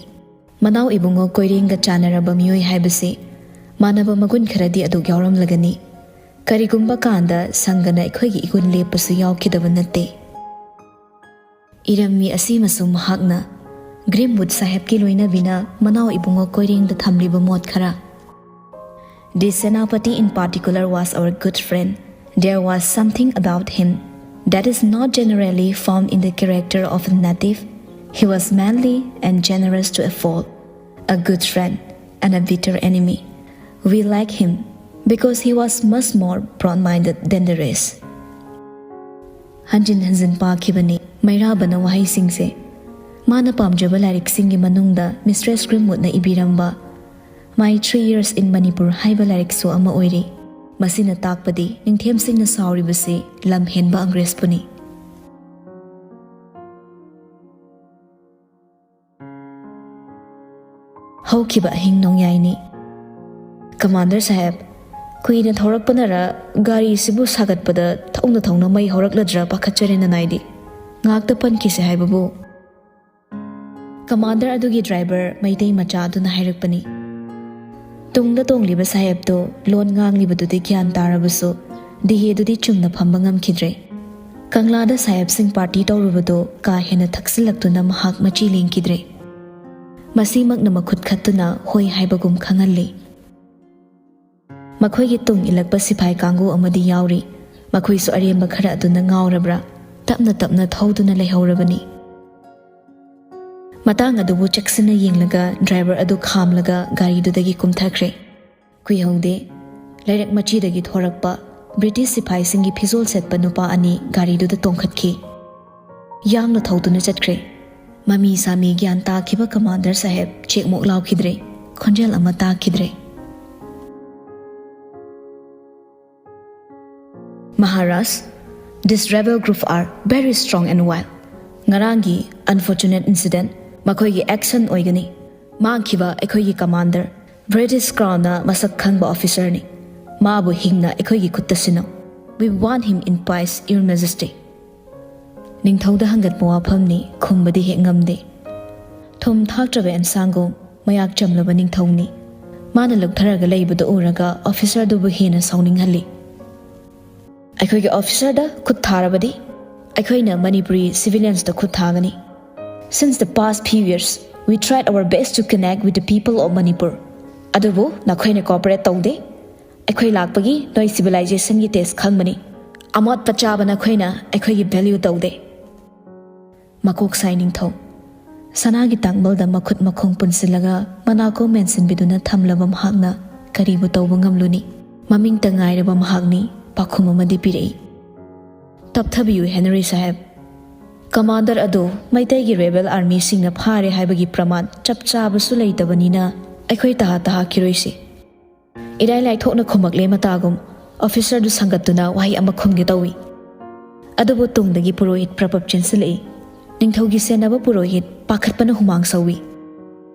ꯃꯅꯥꯎ ꯏꯕꯨꯡꯉꯣ ꯀꯣꯏꯔꯦꯡꯒ ꯆꯥꯟꯅꯔꯕ ꯃꯤꯑꯣꯏ ꯍꯥꯏꯕꯁꯤ ꯃꯥꯟꯅꯕ ꯃꯒꯨꯟ ꯈꯔꯗꯤ ꯑꯗꯨꯛ ꯌꯥꯎꯔꯝꯂꯒꯅꯤ꯫ ꯀꯔꯤꯒꯨꯝꯕ ꯀꯥꯟꯗ ꯁꯪꯒꯅ ꯑꯩꯈꯣꯏꯒꯤ ꯏꯒꯨꯟ ꯂꯦꯞꯄꯁꯨ ꯌꯥꯎꯈꯤꯗꯕ ꯅꯠꯇꯦ꯫ ꯏꯔꯝꯃꯤ ꯑꯁꯤꯃꯁꯨ ꯃꯍꯥꯛꯅ ꯒ꯭ꯔꯤꯝꯋꯨꯗ ꯁꯥꯍꯦꯕꯀꯤ ꯂꯣꯏꯅꯕꯤꯅ ꯃꯅꯥꯎ ꯏꯕꯨꯡꯉꯣ ꯀꯣꯏꯔꯦꯡꯗ ꯊꯝꯂꯤꯕ ꯃꯣꯠ ꯈꯔ꯫ The Senapati in particular was our good friend. There was something about him that is not generally found in the character of a native. He was manly and generous to a fault, a good friend and a bitter enemy. We liked him because he was much more broad-minded than the rest. ꯍꯟꯖꯤꯟ ꯍꯟꯖꯤꯟ ꯄꯥꯈꯤꯕꯅꯤ ꯃꯩꯔꯥꯕꯅ ꯋꯥꯍꯩꯁꯤꯡꯁꯦ꯫ ꯃꯥꯅ ꯄꯥꯝꯖꯕ ꯂꯥꯏꯔꯤꯛꯁꯤꯡꯒꯤ ꯃꯅꯨꯡꯗ mistress ꯒ꯭ꯔꯤꯝꯋꯨꯗꯅ ꯏꯕꯤꯔꯝꯕ My Three Years in Manipur ꯍꯥꯏꯕ ꯂꯥꯏꯔꯤꯛꯁꯨ ꯑꯃ ꯑꯣꯏꯔꯤ꯫ ꯃꯁꯤꯅ ꯇꯥꯛꯄꯗꯤ ꯅꯤꯡꯊꯦꯝꯁꯤꯡꯅ ꯁꯥꯎꯔꯤꯕꯁꯤ ꯂꯝ ꯍꯦꯟꯕ ꯑꯪꯒ꯭ꯔꯦꯖꯄꯨꯅꯤ꯫ ꯍꯧꯈꯤꯕ ꯑꯍꯤꯡ ꯅꯣꯡꯌꯥꯏꯅꯤ꯫ "ꯀꯃꯥꯟꯗꯔ ꯁꯥꯍꯦꯕ, ꯀꯨꯏꯅ ꯊꯧꯔꯛꯄꯅꯔ ꯒꯥꯔꯤꯁꯤꯕꯨ ꯁꯥꯒꯠꯄꯗ ꯊꯧꯅ ꯊꯧꯅ ꯃꯩ ꯍꯧꯔꯛꯂꯗ꯭ꯔꯥ ꯄꯥꯈꯠꯆꯔꯦ ꯅꯅꯥꯏꯗꯤ꯫ ꯉꯥꯛꯇ ꯄꯟꯈꯤꯁꯦ ꯍꯥꯏꯕꯕꯨ?" ꯀꯃꯥꯟꯗꯔ ꯑꯗꯨꯒꯤ ꯗ꯭ꯔꯥꯏꯚꯔ ꯃꯩꯇꯩ ꯃꯆꯥ ꯑꯗꯨꯅ ꯍꯥꯏꯔꯛꯄꯅꯤ꯫ ꯇꯨꯡꯗ ꯇꯣꯡꯂꯤꯕ ꯁꯥꯍꯦꯕꯇꯨ ꯂꯣꯟ ꯉꯥꯡꯂꯤꯕꯗꯨꯗꯤ ꯒ꯭ꯌꯥꯟ ꯇꯥꯔꯕꯁꯨ, ꯗꯤꯍꯦꯗꯨꯗꯤ ꯆꯨꯝꯅ ꯐꯝꯕ ꯉꯝꯈꯤꯗ꯭ꯔꯦ꯫ ꯀꯪꯂꯥꯗ ꯁꯥꯍꯦꯕꯁꯤꯡ ꯄꯥꯔꯇꯤ ꯇꯧꯔꯨꯕꯗꯨ ꯀꯥ ꯍꯦꯟꯅ ꯊꯛꯆꯤꯜꯂꯛꯇꯨꯅ ꯃꯍꯥꯛ ꯃꯆꯤ ꯂꯦꯡꯈꯤꯗ꯭ꯔꯦ꯫ ꯃꯁꯤꯃꯛꯅ ꯃꯈꯨꯠ ꯈꯠꯇꯨꯅ ꯍꯣꯏ ꯍꯥꯏꯕꯒꯨꯝ ꯈꯪꯍꯜꯂꯤ꯫ ꯃꯈꯣꯏꯒꯤ ꯇꯨꯡ ꯏꯜꯂꯛꯄ ꯁꯤꯐꯥꯏ ꯀꯥꯡꯕꯨ ꯑꯃꯗꯤ ꯌꯥꯎꯔꯤ꯫ ꯃꯈꯣꯏꯁꯨ ꯑꯔꯦꯝꯕ ꯈꯔ ꯑꯗꯨꯅ ꯉꯥꯎꯔꯕ꯭ꯔꯥ, ꯇꯞꯅ ꯇꯞꯅ ꯊꯧꯗꯨꯅ ꯂꯩꯍꯧꯔꯕꯅꯤ꯫ ꯃꯇꯥꯡ ꯑꯗꯨꯕꯨ ꯆꯦꯛꯁꯤꯟꯅ ꯌꯦꯡꯂꯒ ꯗ꯭ꯔꯥꯏꯚꯔ ꯑꯗꯨ ꯈꯥꯝꯂꯒ ꯒꯥꯔꯤꯗꯨꯗꯒꯤ ꯀꯨꯝꯊꯈ꯭ꯔꯦ꯫ ꯀꯨꯏꯍꯧꯗꯦ, ꯂꯩꯔꯛ ꯃꯆꯤꯗꯒꯤ ꯊꯣꯔꯛꯄ ꯕ꯭ꯔꯤꯇꯤꯁ ꯁꯤꯐꯥꯏꯁꯤꯡꯒꯤ ꯐꯤꯖꯣꯜ ꯁꯦꯠꯄ ꯅꯨꯄꯥ ꯑꯅꯤ ꯒꯥꯔꯤꯗꯨꯗ ꯇꯣꯡꯈꯠꯈꯤ꯫ ꯌꯥꯡꯅ ꯊꯧꯗꯨꯅ ꯆꯠꯈ꯭ꯔꯦ꯫ ꯃꯃꯤ ꯁꯥꯃꯤ ꯒ꯭ꯌꯥꯟ ꯇꯥꯈꯤꯕ ꯀꯃꯥꯟꯗꯔ ꯁꯥꯍꯦꯕ ꯆꯦꯛꯃꯣꯛ ꯂꯥꯎꯈꯤꯗ꯭ꯔꯦ, ꯈꯣꯟꯖꯦꯜ ꯑꯃ ꯇꯥꯈꯤꯗ꯭ꯔꯦ꯫ "Maharaj, this rebel group are very strong and wild. ꯉꯔꯥꯡꯒꯤ unfortunate incident ꯃꯈꯣꯏꯒꯤ action ꯑꯣꯏꯒꯅꯤ꯫ ꯃꯥꯡꯈꯤꯕ ꯑꯩꯈꯣꯏꯒꯤ commander, British Crownꯅ ꯃꯁꯛ ꯈꯪꯕ officerꯅꯤ꯫ ꯃꯥꯕꯨ ꯍꯤꯡꯅ ꯑꯩꯈꯣꯏꯒꯤ ꯈꯨꯠꯇ ꯁꯤꯟꯅꯧ꯫ We want him in peace, Your Majesty." ꯅꯤꯡꯊꯧꯗ ꯍꯪꯒꯠꯄ ꯋꯥꯐꯝꯅꯤ, ꯈꯨꯝꯕꯗꯤ ꯍꯦꯛ ꯉꯝꯗꯦ꯫ ꯊꯨꯝ ꯊꯥꯛꯇ꯭ꯔꯕ ꯑꯦꯟꯁꯥꯡꯒꯨꯝ ꯃꯌꯥꯛ ꯆꯝꯂꯕ ꯅꯤꯡꯊꯧꯅꯤ꯫ ꯃꯥꯅ ꯂꯨꯞꯊꯔꯒ ꯂꯩꯕꯗꯨ ꯎꯔꯒ officerꯗꯨꯕꯨ ꯍꯦꯟꯅ ꯁꯥꯎꯅꯤꯡꯍꯜꯂꯤ꯫ "ꯑꯩꯈꯣꯏꯒꯤ officerꯗ ꯈꯨꯠ ꯊꯥꯔꯕꯗꯤ ꯑꯩꯈꯣꯏꯅ ꯃꯅꯤꯄꯨꯔꯤ civiliansꯇ ꯈꯨꯠ ꯊꯥꯒꯅꯤ꯫ Since the past few years, we tried our best to connect with the people of Manipur. ꯑꯗꯨꯕꯨ ꯅꯈꯣꯏꯅ cooperate ꯇꯧꯗꯦ꯫ ꯑꯩꯈꯣꯏ ꯂꯥꯛꯄꯒꯤ ꯅꯣꯏ civilizationꯒꯤ taste ꯈꯪꯕꯅꯤ꯫ ꯑꯃꯣꯠꯄ ꯆꯥꯕ ꯅꯈꯣꯏꯅ ꯑꯩꯈꯣꯏꯒꯤ value ꯇꯧꯗꯦ." ꯃꯀꯣꯛ ꯁꯥꯏ ꯅꯤꯡꯊꯧ꯫ ꯁꯅꯥꯒꯤ ꯇꯥꯡꯕꯜꯗ ꯃꯈꯨꯠ ꯃꯈꯣꯡ ꯄꯨꯟꯁꯤꯜꯂꯒ ꯃꯅꯥꯀꯣ ꯃꯦꯟꯁꯤꯟꯕꯤꯗꯨꯅ ꯊꯝꯂꯕ ꯃꯍꯥꯛꯅ ꯀꯔꯤꯕꯨ ꯇꯧꯕ ꯉꯝꯂꯨꯅꯤ? ꯃꯃꯤꯡꯇ ꯉꯥꯏꯔꯕ ꯃꯍꯥꯛꯅꯤ ꯄꯥꯎꯈꯨꯝ ꯑꯃꯗꯤ ꯄꯤꯔꯛꯏ꯫ "ꯇꯞꯊꯕꯤꯌꯨ, ꯍꯦꯅꯔꯤ ꯁꯥꯍꯦꯕ꯫ Commander ꯑꯗꯨ ꯃꯩꯇꯩꯒꯤ rebel armyꯁꯤꯡꯅ ꯐꯥꯔꯦ ꯍꯥꯏꯕꯒꯤ ꯄ꯭ꯔꯃꯥꯟ ꯆꯞ ꯆꯥꯕꯁꯨ ꯂꯩꯇꯕꯅꯤꯅ ꯑꯩꯈꯣꯏ ꯇꯍꯥ ꯇꯍꯥꯈꯤꯔꯣꯏꯁꯤ꯫ ꯏꯔꯥꯏ ꯂꯥꯏꯊꯣꯛꯅ ꯈꯨꯝꯃꯛꯂꯦ ꯃꯇꯥꯒꯨꯝ꯫ ꯑꯣꯐꯤꯁꯔꯗꯨ ꯁꯪꯒꯠꯇꯨꯅ ꯋꯥꯍꯩ ꯑꯃ ꯈꯨꯝꯒꯦ ꯇꯧꯏ꯫ ꯑꯗꯨꯕꯨ ꯇꯨꯡꯗꯒꯤ ꯄꯨꯔꯣꯍꯤꯠ ꯄ꯭ꯔꯄꯞ ꯆꯦꯟꯁꯤꯜꯂꯛꯏ꯫ ꯅꯤꯡꯊꯧꯒꯤ ꯁꯦꯟꯅꯕ ꯄꯨꯔꯣꯍꯤꯠ ꯄꯥꯈꯠꯄꯅ ꯍꯨꯃꯥꯡ ꯁꯧꯏ꯫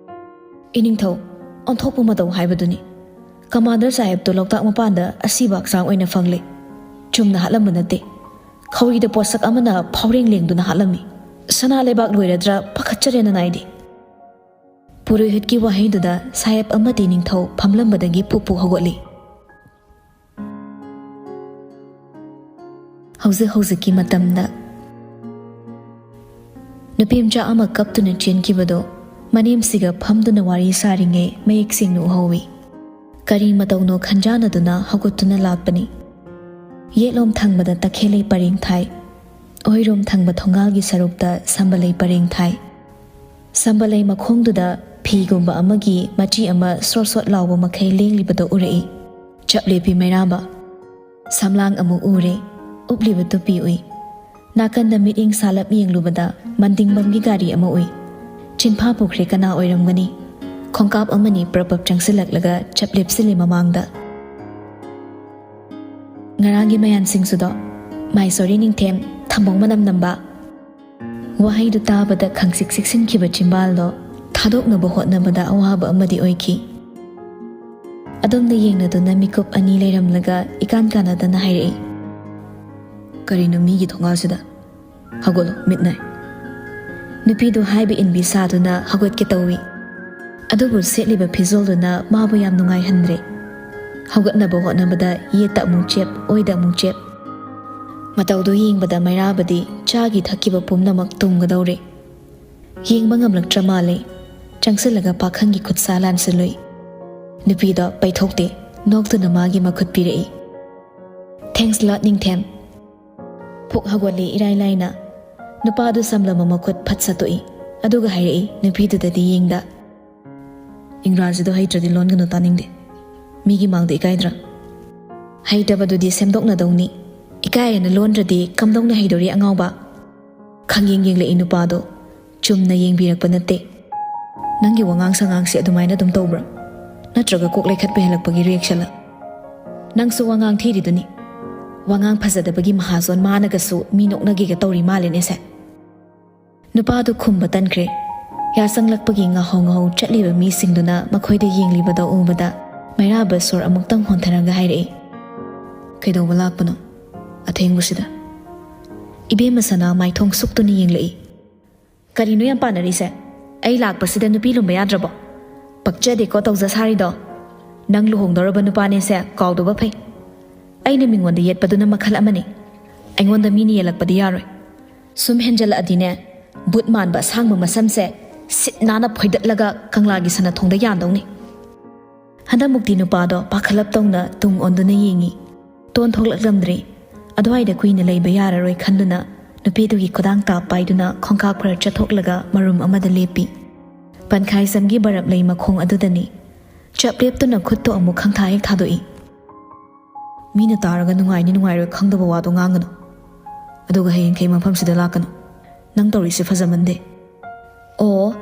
"ꯏꯅꯤꯡꯊꯧ, ꯑꯣꯟꯊꯣꯛꯄ ꯃꯇꯧ ꯍꯥꯏꯕꯗꯨꯅꯤ꯫ ꯀꯃꯥꯟꯗꯔ ꯁꯥꯍꯦꯕꯇꯨ ꯂꯣꯛꯇꯥꯛ ꯃꯄꯥꯟꯗ ꯑꯁꯤꯕ ꯍꯛꯆꯥꯡ ꯑꯣꯏꯅ ꯐꯪꯂꯦ꯫ ꯆꯨꯝꯅ ꯍꯥꯠꯂꯝꯕ ꯅꯠꯇꯦ꯫ ꯈꯧꯔꯤꯗ ꯄꯣꯠꯁꯛ ꯑꯃꯅ ꯐꯥꯎꯔꯦꯡ ꯂꯦꯡꯗꯨꯅ ꯍꯥꯠꯂꯝꯃꯤ꯫ ꯁꯅꯥ ꯂꯩꯕꯥꯛ ꯂꯣꯏꯔꯗ꯭ꯔꯥ ꯄꯥꯈꯠꯆꯔꯦ ꯅꯅꯥꯏꯗꯤ꯫" ꯄꯨꯔꯣꯍꯤꯠꯀꯤ ꯋꯥꯍꯩꯗꯨꯗ ꯁꯥꯍꯦꯕ ꯑꯃꯗꯤ ꯅꯤꯡꯊꯧ ꯐꯝꯂꯝꯕꯗꯒꯤ ꯄꯨꯛ ꯄꯨꯛ ꯍꯧꯒꯠꯂꯤ꯫ ꯍꯧꯖꯤꯛ ꯍꯧꯖꯤꯛꯀꯤ ꯃꯇꯝꯗ ꯅꯨꯄꯤ ꯃꯆꯥ ꯑꯃ ꯀꯞꯇꯨꯅ ꯆꯦꯟꯈꯤꯕꯗꯨ ꯃꯅꯦꯝꯁꯤꯒ ꯐꯝꯗꯨꯅ ꯋꯥꯔꯤ ꯁꯥꯔꯤꯉꯩ ꯃꯌꯦꯛ ꯁꯦꯡꯅ ꯎꯍꯧꯏ꯫ ꯀꯔꯤ ꯃꯇꯧꯅꯣ ꯈꯟꯖꯥꯟꯅꯗꯨꯅ ꯍꯧꯒꯠꯇꯨꯅ ꯂꯥꯛꯄꯅꯤ꯫ ꯌꯦꯠꯂꯣꯝ ꯊꯪꯕꯗ ꯇꯈꯦꯜꯂꯩ ꯄꯔꯦꯡ ꯊꯥꯏ꯫ ꯑꯣꯏꯔꯣꯝ ꯊꯪꯕ ꯊꯣꯡꯒꯥꯜꯒꯤ ꯁꯔꯨꯛꯇ ꯁꯝꯕꯂꯩ ꯄꯔꯦꯡ ꯊꯥꯏ꯫ ꯁꯝꯕꯂꯩ ꯃꯈꯣꯡꯗꯨꯗ ꯐꯤꯒꯨꯝꯕ ꯑꯃꯒꯤ ꯃꯆꯤ ꯑꯃ ꯁ꯭ꯔꯣꯠ ꯁ꯭ꯔꯣꯠ ꯂꯥꯎꯕ ꯃꯈꯩ ꯂꯦꯡꯂꯤꯕꯗꯨ ꯎꯔꯛꯏ꯫ ꯆꯞ ꯂꯦꯞꯄꯤ ꯃꯩꯔꯥꯕ꯫ ꯁꯝꯂꯥꯡ ꯑꯃꯨꯛ ꯎꯔꯦ꯫ ꯎꯞꯂꯤꯕ ꯇꯨꯄꯤ ꯎꯏ꯫ ꯅꯥꯀꯟꯗ ꯃꯤꯠꯌꯦꯡ ꯁꯥꯂꯞ ꯌꯦꯡꯂꯨꯕꯗ ꯃꯟꯗꯤꯡꯕꯝꯒꯤ ꯒꯥꯔꯤ ꯑꯃ ꯎꯏ꯫ ꯆꯤꯟꯐꯥ ꯄꯨꯈ꯭ꯔꯦ, ꯀꯅꯥ ꯑꯣꯏꯔꯝꯒꯅꯤ? ꯈꯣꯡꯀꯥꯞ ꯑꯃꯅꯤ ꯄ꯭ꯔꯞ ꯄ꯭ꯔꯞ ꯆꯪꯁꯤꯜꯂꯛꯂꯒ ꯆꯞ ꯂꯦꯞꯁꯤꯜꯂꯤ ꯃꯃꯥꯡꯗ꯫ "ꯉꯔꯥꯡꯒꯤ ꯃꯌꯥꯟꯁꯤꯡꯁꯨꯗꯣ, ꯃꯥꯏ ꯁꯣꯔꯤ ꯅꯤꯡꯊꯦꯝ, ꯊꯝꯕꯧ ꯃꯅꯝ ꯅꯝꯕ꯫" ꯋꯥꯍꯩꯗꯨ ꯇꯥꯕꯗ ꯈꯪꯁꯤꯛ ꯁꯤꯛꯁꯤꯟꯈꯤꯕ ꯆꯤꯝꯕꯥꯜꯗꯣ ꯊꯥꯗꯣꯛꯅꯕ ꯍꯣꯠꯅꯕꯗ ꯑꯋꯥꯕ ꯑꯃꯗꯤ ꯑꯣꯏꯈꯤ꯫ ꯑꯗꯣꯝꯗ ꯌꯦꯡꯅꯗꯨꯅ ꯃꯤꯀꯨꯞ ꯑꯅꯤ ꯂꯩꯔꯝꯂꯒ ꯏꯀꯥꯟ ꯀꯥꯟꯅꯗꯅ ꯍꯥꯏꯔꯛꯏ, "ꯀꯔꯤꯅꯣ ꯃꯤꯒꯤ ꯊꯣꯡꯒꯥꯜꯁꯤꯗ? ꯍꯧꯒꯠꯂꯣ, ꯃꯤꯠ ꯅꯥꯏ꯫" ꯅꯨꯄꯤꯗꯨ ꯍꯥꯏꯕ ꯏꯟꯕꯤ ꯁꯥꯗꯨꯅ ꯍꯧꯒꯠꯀꯦ ꯇꯧꯏ꯫ ꯑꯗꯨꯕꯨ ꯁꯦꯠꯂꯤꯕ ꯐꯤꯖꯣꯜꯗꯨꯅ ꯃꯥꯕꯨ ꯌꯥꯝ ꯅꯨꯡꯉꯥꯏꯍꯟꯗ꯭ꯔꯦ꯫ ꯍꯧꯒꯠꯅꯕ ꯍꯣꯠꯅꯕꯗ ꯌꯦꯠꯇ ꯑꯃꯨꯛ ꯆꯦꯞ, ꯑꯣꯏꯗ ꯑꯃꯨꯛ ꯆꯦꯞ꯫ ꯃꯇꯧꯗꯨ ꯌꯦꯡꯕꯗ ꯃꯩꯔꯥꯕꯗꯤ ꯆꯥꯒꯤ ꯊꯛꯈꯤꯕ ꯄꯨꯝꯅꯃꯛ ꯇꯨꯝꯒꯗꯧꯔꯦ꯫ ꯌꯦꯡꯕ ꯉꯝꯂꯛꯇ꯭ꯔ ꯃꯥꯜꯂꯦ꯫ ꯆꯪꯁꯤꯜꯂꯒ ꯄꯥꯈꯪꯒꯤ ꯈꯨꯠꯁꯥ ꯂꯥꯟꯁꯤꯜꯂꯨꯏ꯫ ꯅꯨꯄꯤꯗꯣ ꯄꯩꯊꯣꯛꯇꯦ, ꯅꯣꯛꯇꯨꯅ ꯃꯥꯒꯤ ꯃꯈꯨꯠ ꯄꯤꯔꯛꯏ꯫ "Thanks lot, ꯅꯤꯡꯊꯦꯝ꯫" ꯄꯨꯛ ꯍꯧꯒꯠꯂꯤ ꯏꯔꯥꯏ ꯂꯥꯏꯅ꯫ ꯅꯨꯄꯥꯗꯨ ꯁꯝꯂꯕ ꯃꯈꯨꯠ ꯐꯠ ꯁꯠꯇꯣꯛꯏ꯫ ꯑꯗꯨꯒ ꯍꯥꯏꯔꯛꯏ ꯅꯨꯄꯤꯗꯨꯗꯗꯤ ꯌꯦꯡꯗ, "ꯏꯪꯒ꯭ꯔꯥꯖꯤꯗꯣ ꯍꯩꯇ꯭ꯔꯗꯤ ꯂꯣꯟꯒꯅꯨ, ꯇꯥꯅꯤꯡꯗꯦ꯫ ꯃꯤꯒꯤ ꯃꯥꯡꯗ ꯏꯀꯥꯏꯗ꯭ꯔꯥ?" "ꯍꯩꯇꯕꯗꯨꯗꯤ ꯁꯦꯝꯗꯣꯛꯅꯗꯧꯅꯤ꯫ ꯏꯀꯥꯏꯔꯦꯅ ꯂꯣꯟꯗ꯭ꯔꯗꯤ ꯀꯝꯗꯧꯅ ꯍꯩꯗꯣꯔꯤ ꯑꯉꯥꯎꯕ?" ꯈꯪꯌꯦꯡ ꯌꯦꯡꯂꯛꯏ ꯅꯨꯄꯥꯗꯣ꯫ ꯆꯨꯝꯅ ꯌꯦꯡꯕꯤꯔꯛꯄ ꯅꯠꯇꯦ꯫ "ꯅꯪꯒꯤ ꯋꯥꯉꯥꯡ ꯁꯉꯥꯡꯁꯦ ꯑꯗꯨꯃꯥꯏꯅ ꯑꯗꯨꯝ ꯇꯧꯕ꯭ꯔꯥ?" ꯅꯠꯇ꯭ꯔꯒ ꯀꯣꯛ ꯂꯩꯈꯠꯄ ꯍꯦꯜꯂꯛꯄꯒꯤ ꯔꯤꯌꯦꯛꯁꯟꯂ? ꯅꯪꯁꯨ ꯋꯥꯉꯥꯡ ꯊꯤꯔꯤꯗꯨꯅꯤ꯫ ꯋꯥꯉꯥꯡ ꯐꯖꯗꯕꯒꯤ ꯃꯍꯥꯖꯣꯟ ꯃꯥꯅꯒꯁꯨ ꯃꯤ ꯅꯣꯛꯅꯒꯦꯒ ꯇꯧꯔꯤ ꯃꯥꯜꯂꯦꯅꯦꯁꯦ꯫ ꯅꯨꯄꯥꯗꯨ ꯈꯨꯝꯕ ꯇꯟꯈ꯭ꯔꯦ꯫ ꯌꯥꯆꯪꯂꯛꯄꯒꯤ ꯉꯥꯍꯧ ꯉꯥꯍꯧ ꯆꯠꯂꯤꯕ ꯃꯤꯁꯤꯡꯗꯨꯅ ꯃꯈꯣꯏꯗ ꯌꯦꯡꯂꯤꯕꯗꯣ ꯎꯕꯗ ꯃꯩꯔꯥꯕ ꯁꯣꯔ ꯑꯃꯨꯛꯇꯪ ꯍꯣꯟꯊꯔꯒ ꯍꯥꯏꯔꯛꯏ, "ꯀꯩꯗꯧꯕ ꯂꯥꯛꯄꯅꯣ ꯑꯊꯦꯡꯕꯁꯤꯗ?" ꯏꯕꯦꯝꯃ ꯁꯅꯥ ꯃꯥꯏꯊꯣꯡ ꯁꯨꯛꯇꯨꯅ ꯌꯦꯡꯂꯛꯏ꯫ "ꯀꯔꯤꯅꯣ ꯌꯥꯝ ꯄꯥꯅꯔꯤꯁꯦ? ꯑꯩ ꯂꯥꯛꯄꯁꯤꯗ ꯅꯨꯄꯤ ꯂꯨꯝꯕ ꯌꯥꯗ꯭ꯔꯕꯣ? ꯄꯛꯆꯗꯦꯀꯣ ꯇꯧꯖ ꯁꯥꯔꯤꯗꯣ꯫ ꯅꯪ ꯂꯨꯍꯣꯡꯗꯧꯔꯕ ꯅꯨꯄꯥꯅꯦꯁꯦ ꯀꯥꯎꯗꯕ ꯐꯩ꯫ ꯑꯩꯅ ꯃꯤꯉꯣꯟꯗ ꯌꯦꯠꯄꯗꯨꯅ ꯃꯈꯜ ꯑꯃꯅꯤ꯫ ꯑꯩꯉꯣꯟꯗ ꯃꯤꯅ ꯌꯦꯜꯂꯛꯄꯗꯤ ꯌꯥꯔꯣꯏ꯫ ꯁꯨꯝ ꯍꯦꯟꯖꯜꯂꯛꯑꯗꯤꯅꯦ, ꯕꯨꯠ ꯃꯥꯟꯕ ꯑꯁꯥꯡꯕ ꯃꯁꯝꯁꯦ ꯁꯤꯠ ꯅꯥꯟꯅ ꯐꯣꯏꯗꯠꯂꯒ ꯀꯪꯂꯥꯒꯤ ꯁꯅꯥꯊꯣꯡꯗ ꯌꯥꯟꯗꯧꯅꯤ꯫" ꯍꯟꯗꯛꯃꯨꯛꯇꯤ ꯅꯨꯄꯥꯗꯣ ꯄꯥꯈꯠꯂꯞ ꯇꯧꯅ ꯇꯨꯡ ꯑꯣꯟꯗꯨꯅ ꯌꯦꯡꯉꯤ꯫ ꯇꯣꯟ ꯊꯣꯛꯂꯛꯂꯝꯗ꯭ꯔꯦ꯫ ꯑꯗꯨꯋꯥꯏꯗ ꯀꯨꯏꯅ ꯂꯩꯕ ꯌꯥꯔꯔꯣꯏ ꯈꯟꯗꯨꯅ ꯅꯨꯄꯤꯗꯨꯒꯤ ꯈꯨꯗꯥꯡ ꯇꯥꯞ ꯄꯥꯏꯗꯨꯅ ꯈꯣꯡꯀꯥꯞ ꯈꯔ ꯆꯠꯊꯣꯛꯂꯒ ꯃꯔꯨꯝ ꯑꯃꯗ ꯂꯦꯞꯄꯤ꯫ ꯄꯟꯈꯥꯏ ꯆꯝꯒꯤ ꯕꯔꯞ ꯂꯩ ꯃꯈꯣꯡ ꯑꯗꯨꯗꯅꯤ꯫ ꯆꯞ ꯂꯦꯞꯇꯨꯅ ꯈꯨꯠꯇꯣ ꯑꯃꯨꯛ ꯈꯪꯊꯥ ꯍꯦꯛ ꯊꯥꯗꯣꯛꯏ꯫ "ꯃꯤꯅ ꯇꯥꯔꯒ ꯅꯨꯡꯉꯥꯏꯅꯤ ꯅꯨꯡꯉꯥꯏꯔꯣꯏ ꯈꯪꯗꯕ ꯋꯥꯗꯣ ꯉꯥꯡꯒꯅꯨ꯫ ꯑꯗꯨꯒ ꯍꯌꯦꯡꯈꯩ ꯃꯐꯝꯁꯤꯗ ꯂꯥꯛꯀꯅꯨ꯫ ꯅꯪ ꯇꯧꯔꯤꯁꯦ ꯐꯖꯃꯟꯗꯦ꯫" "ꯑꯣ,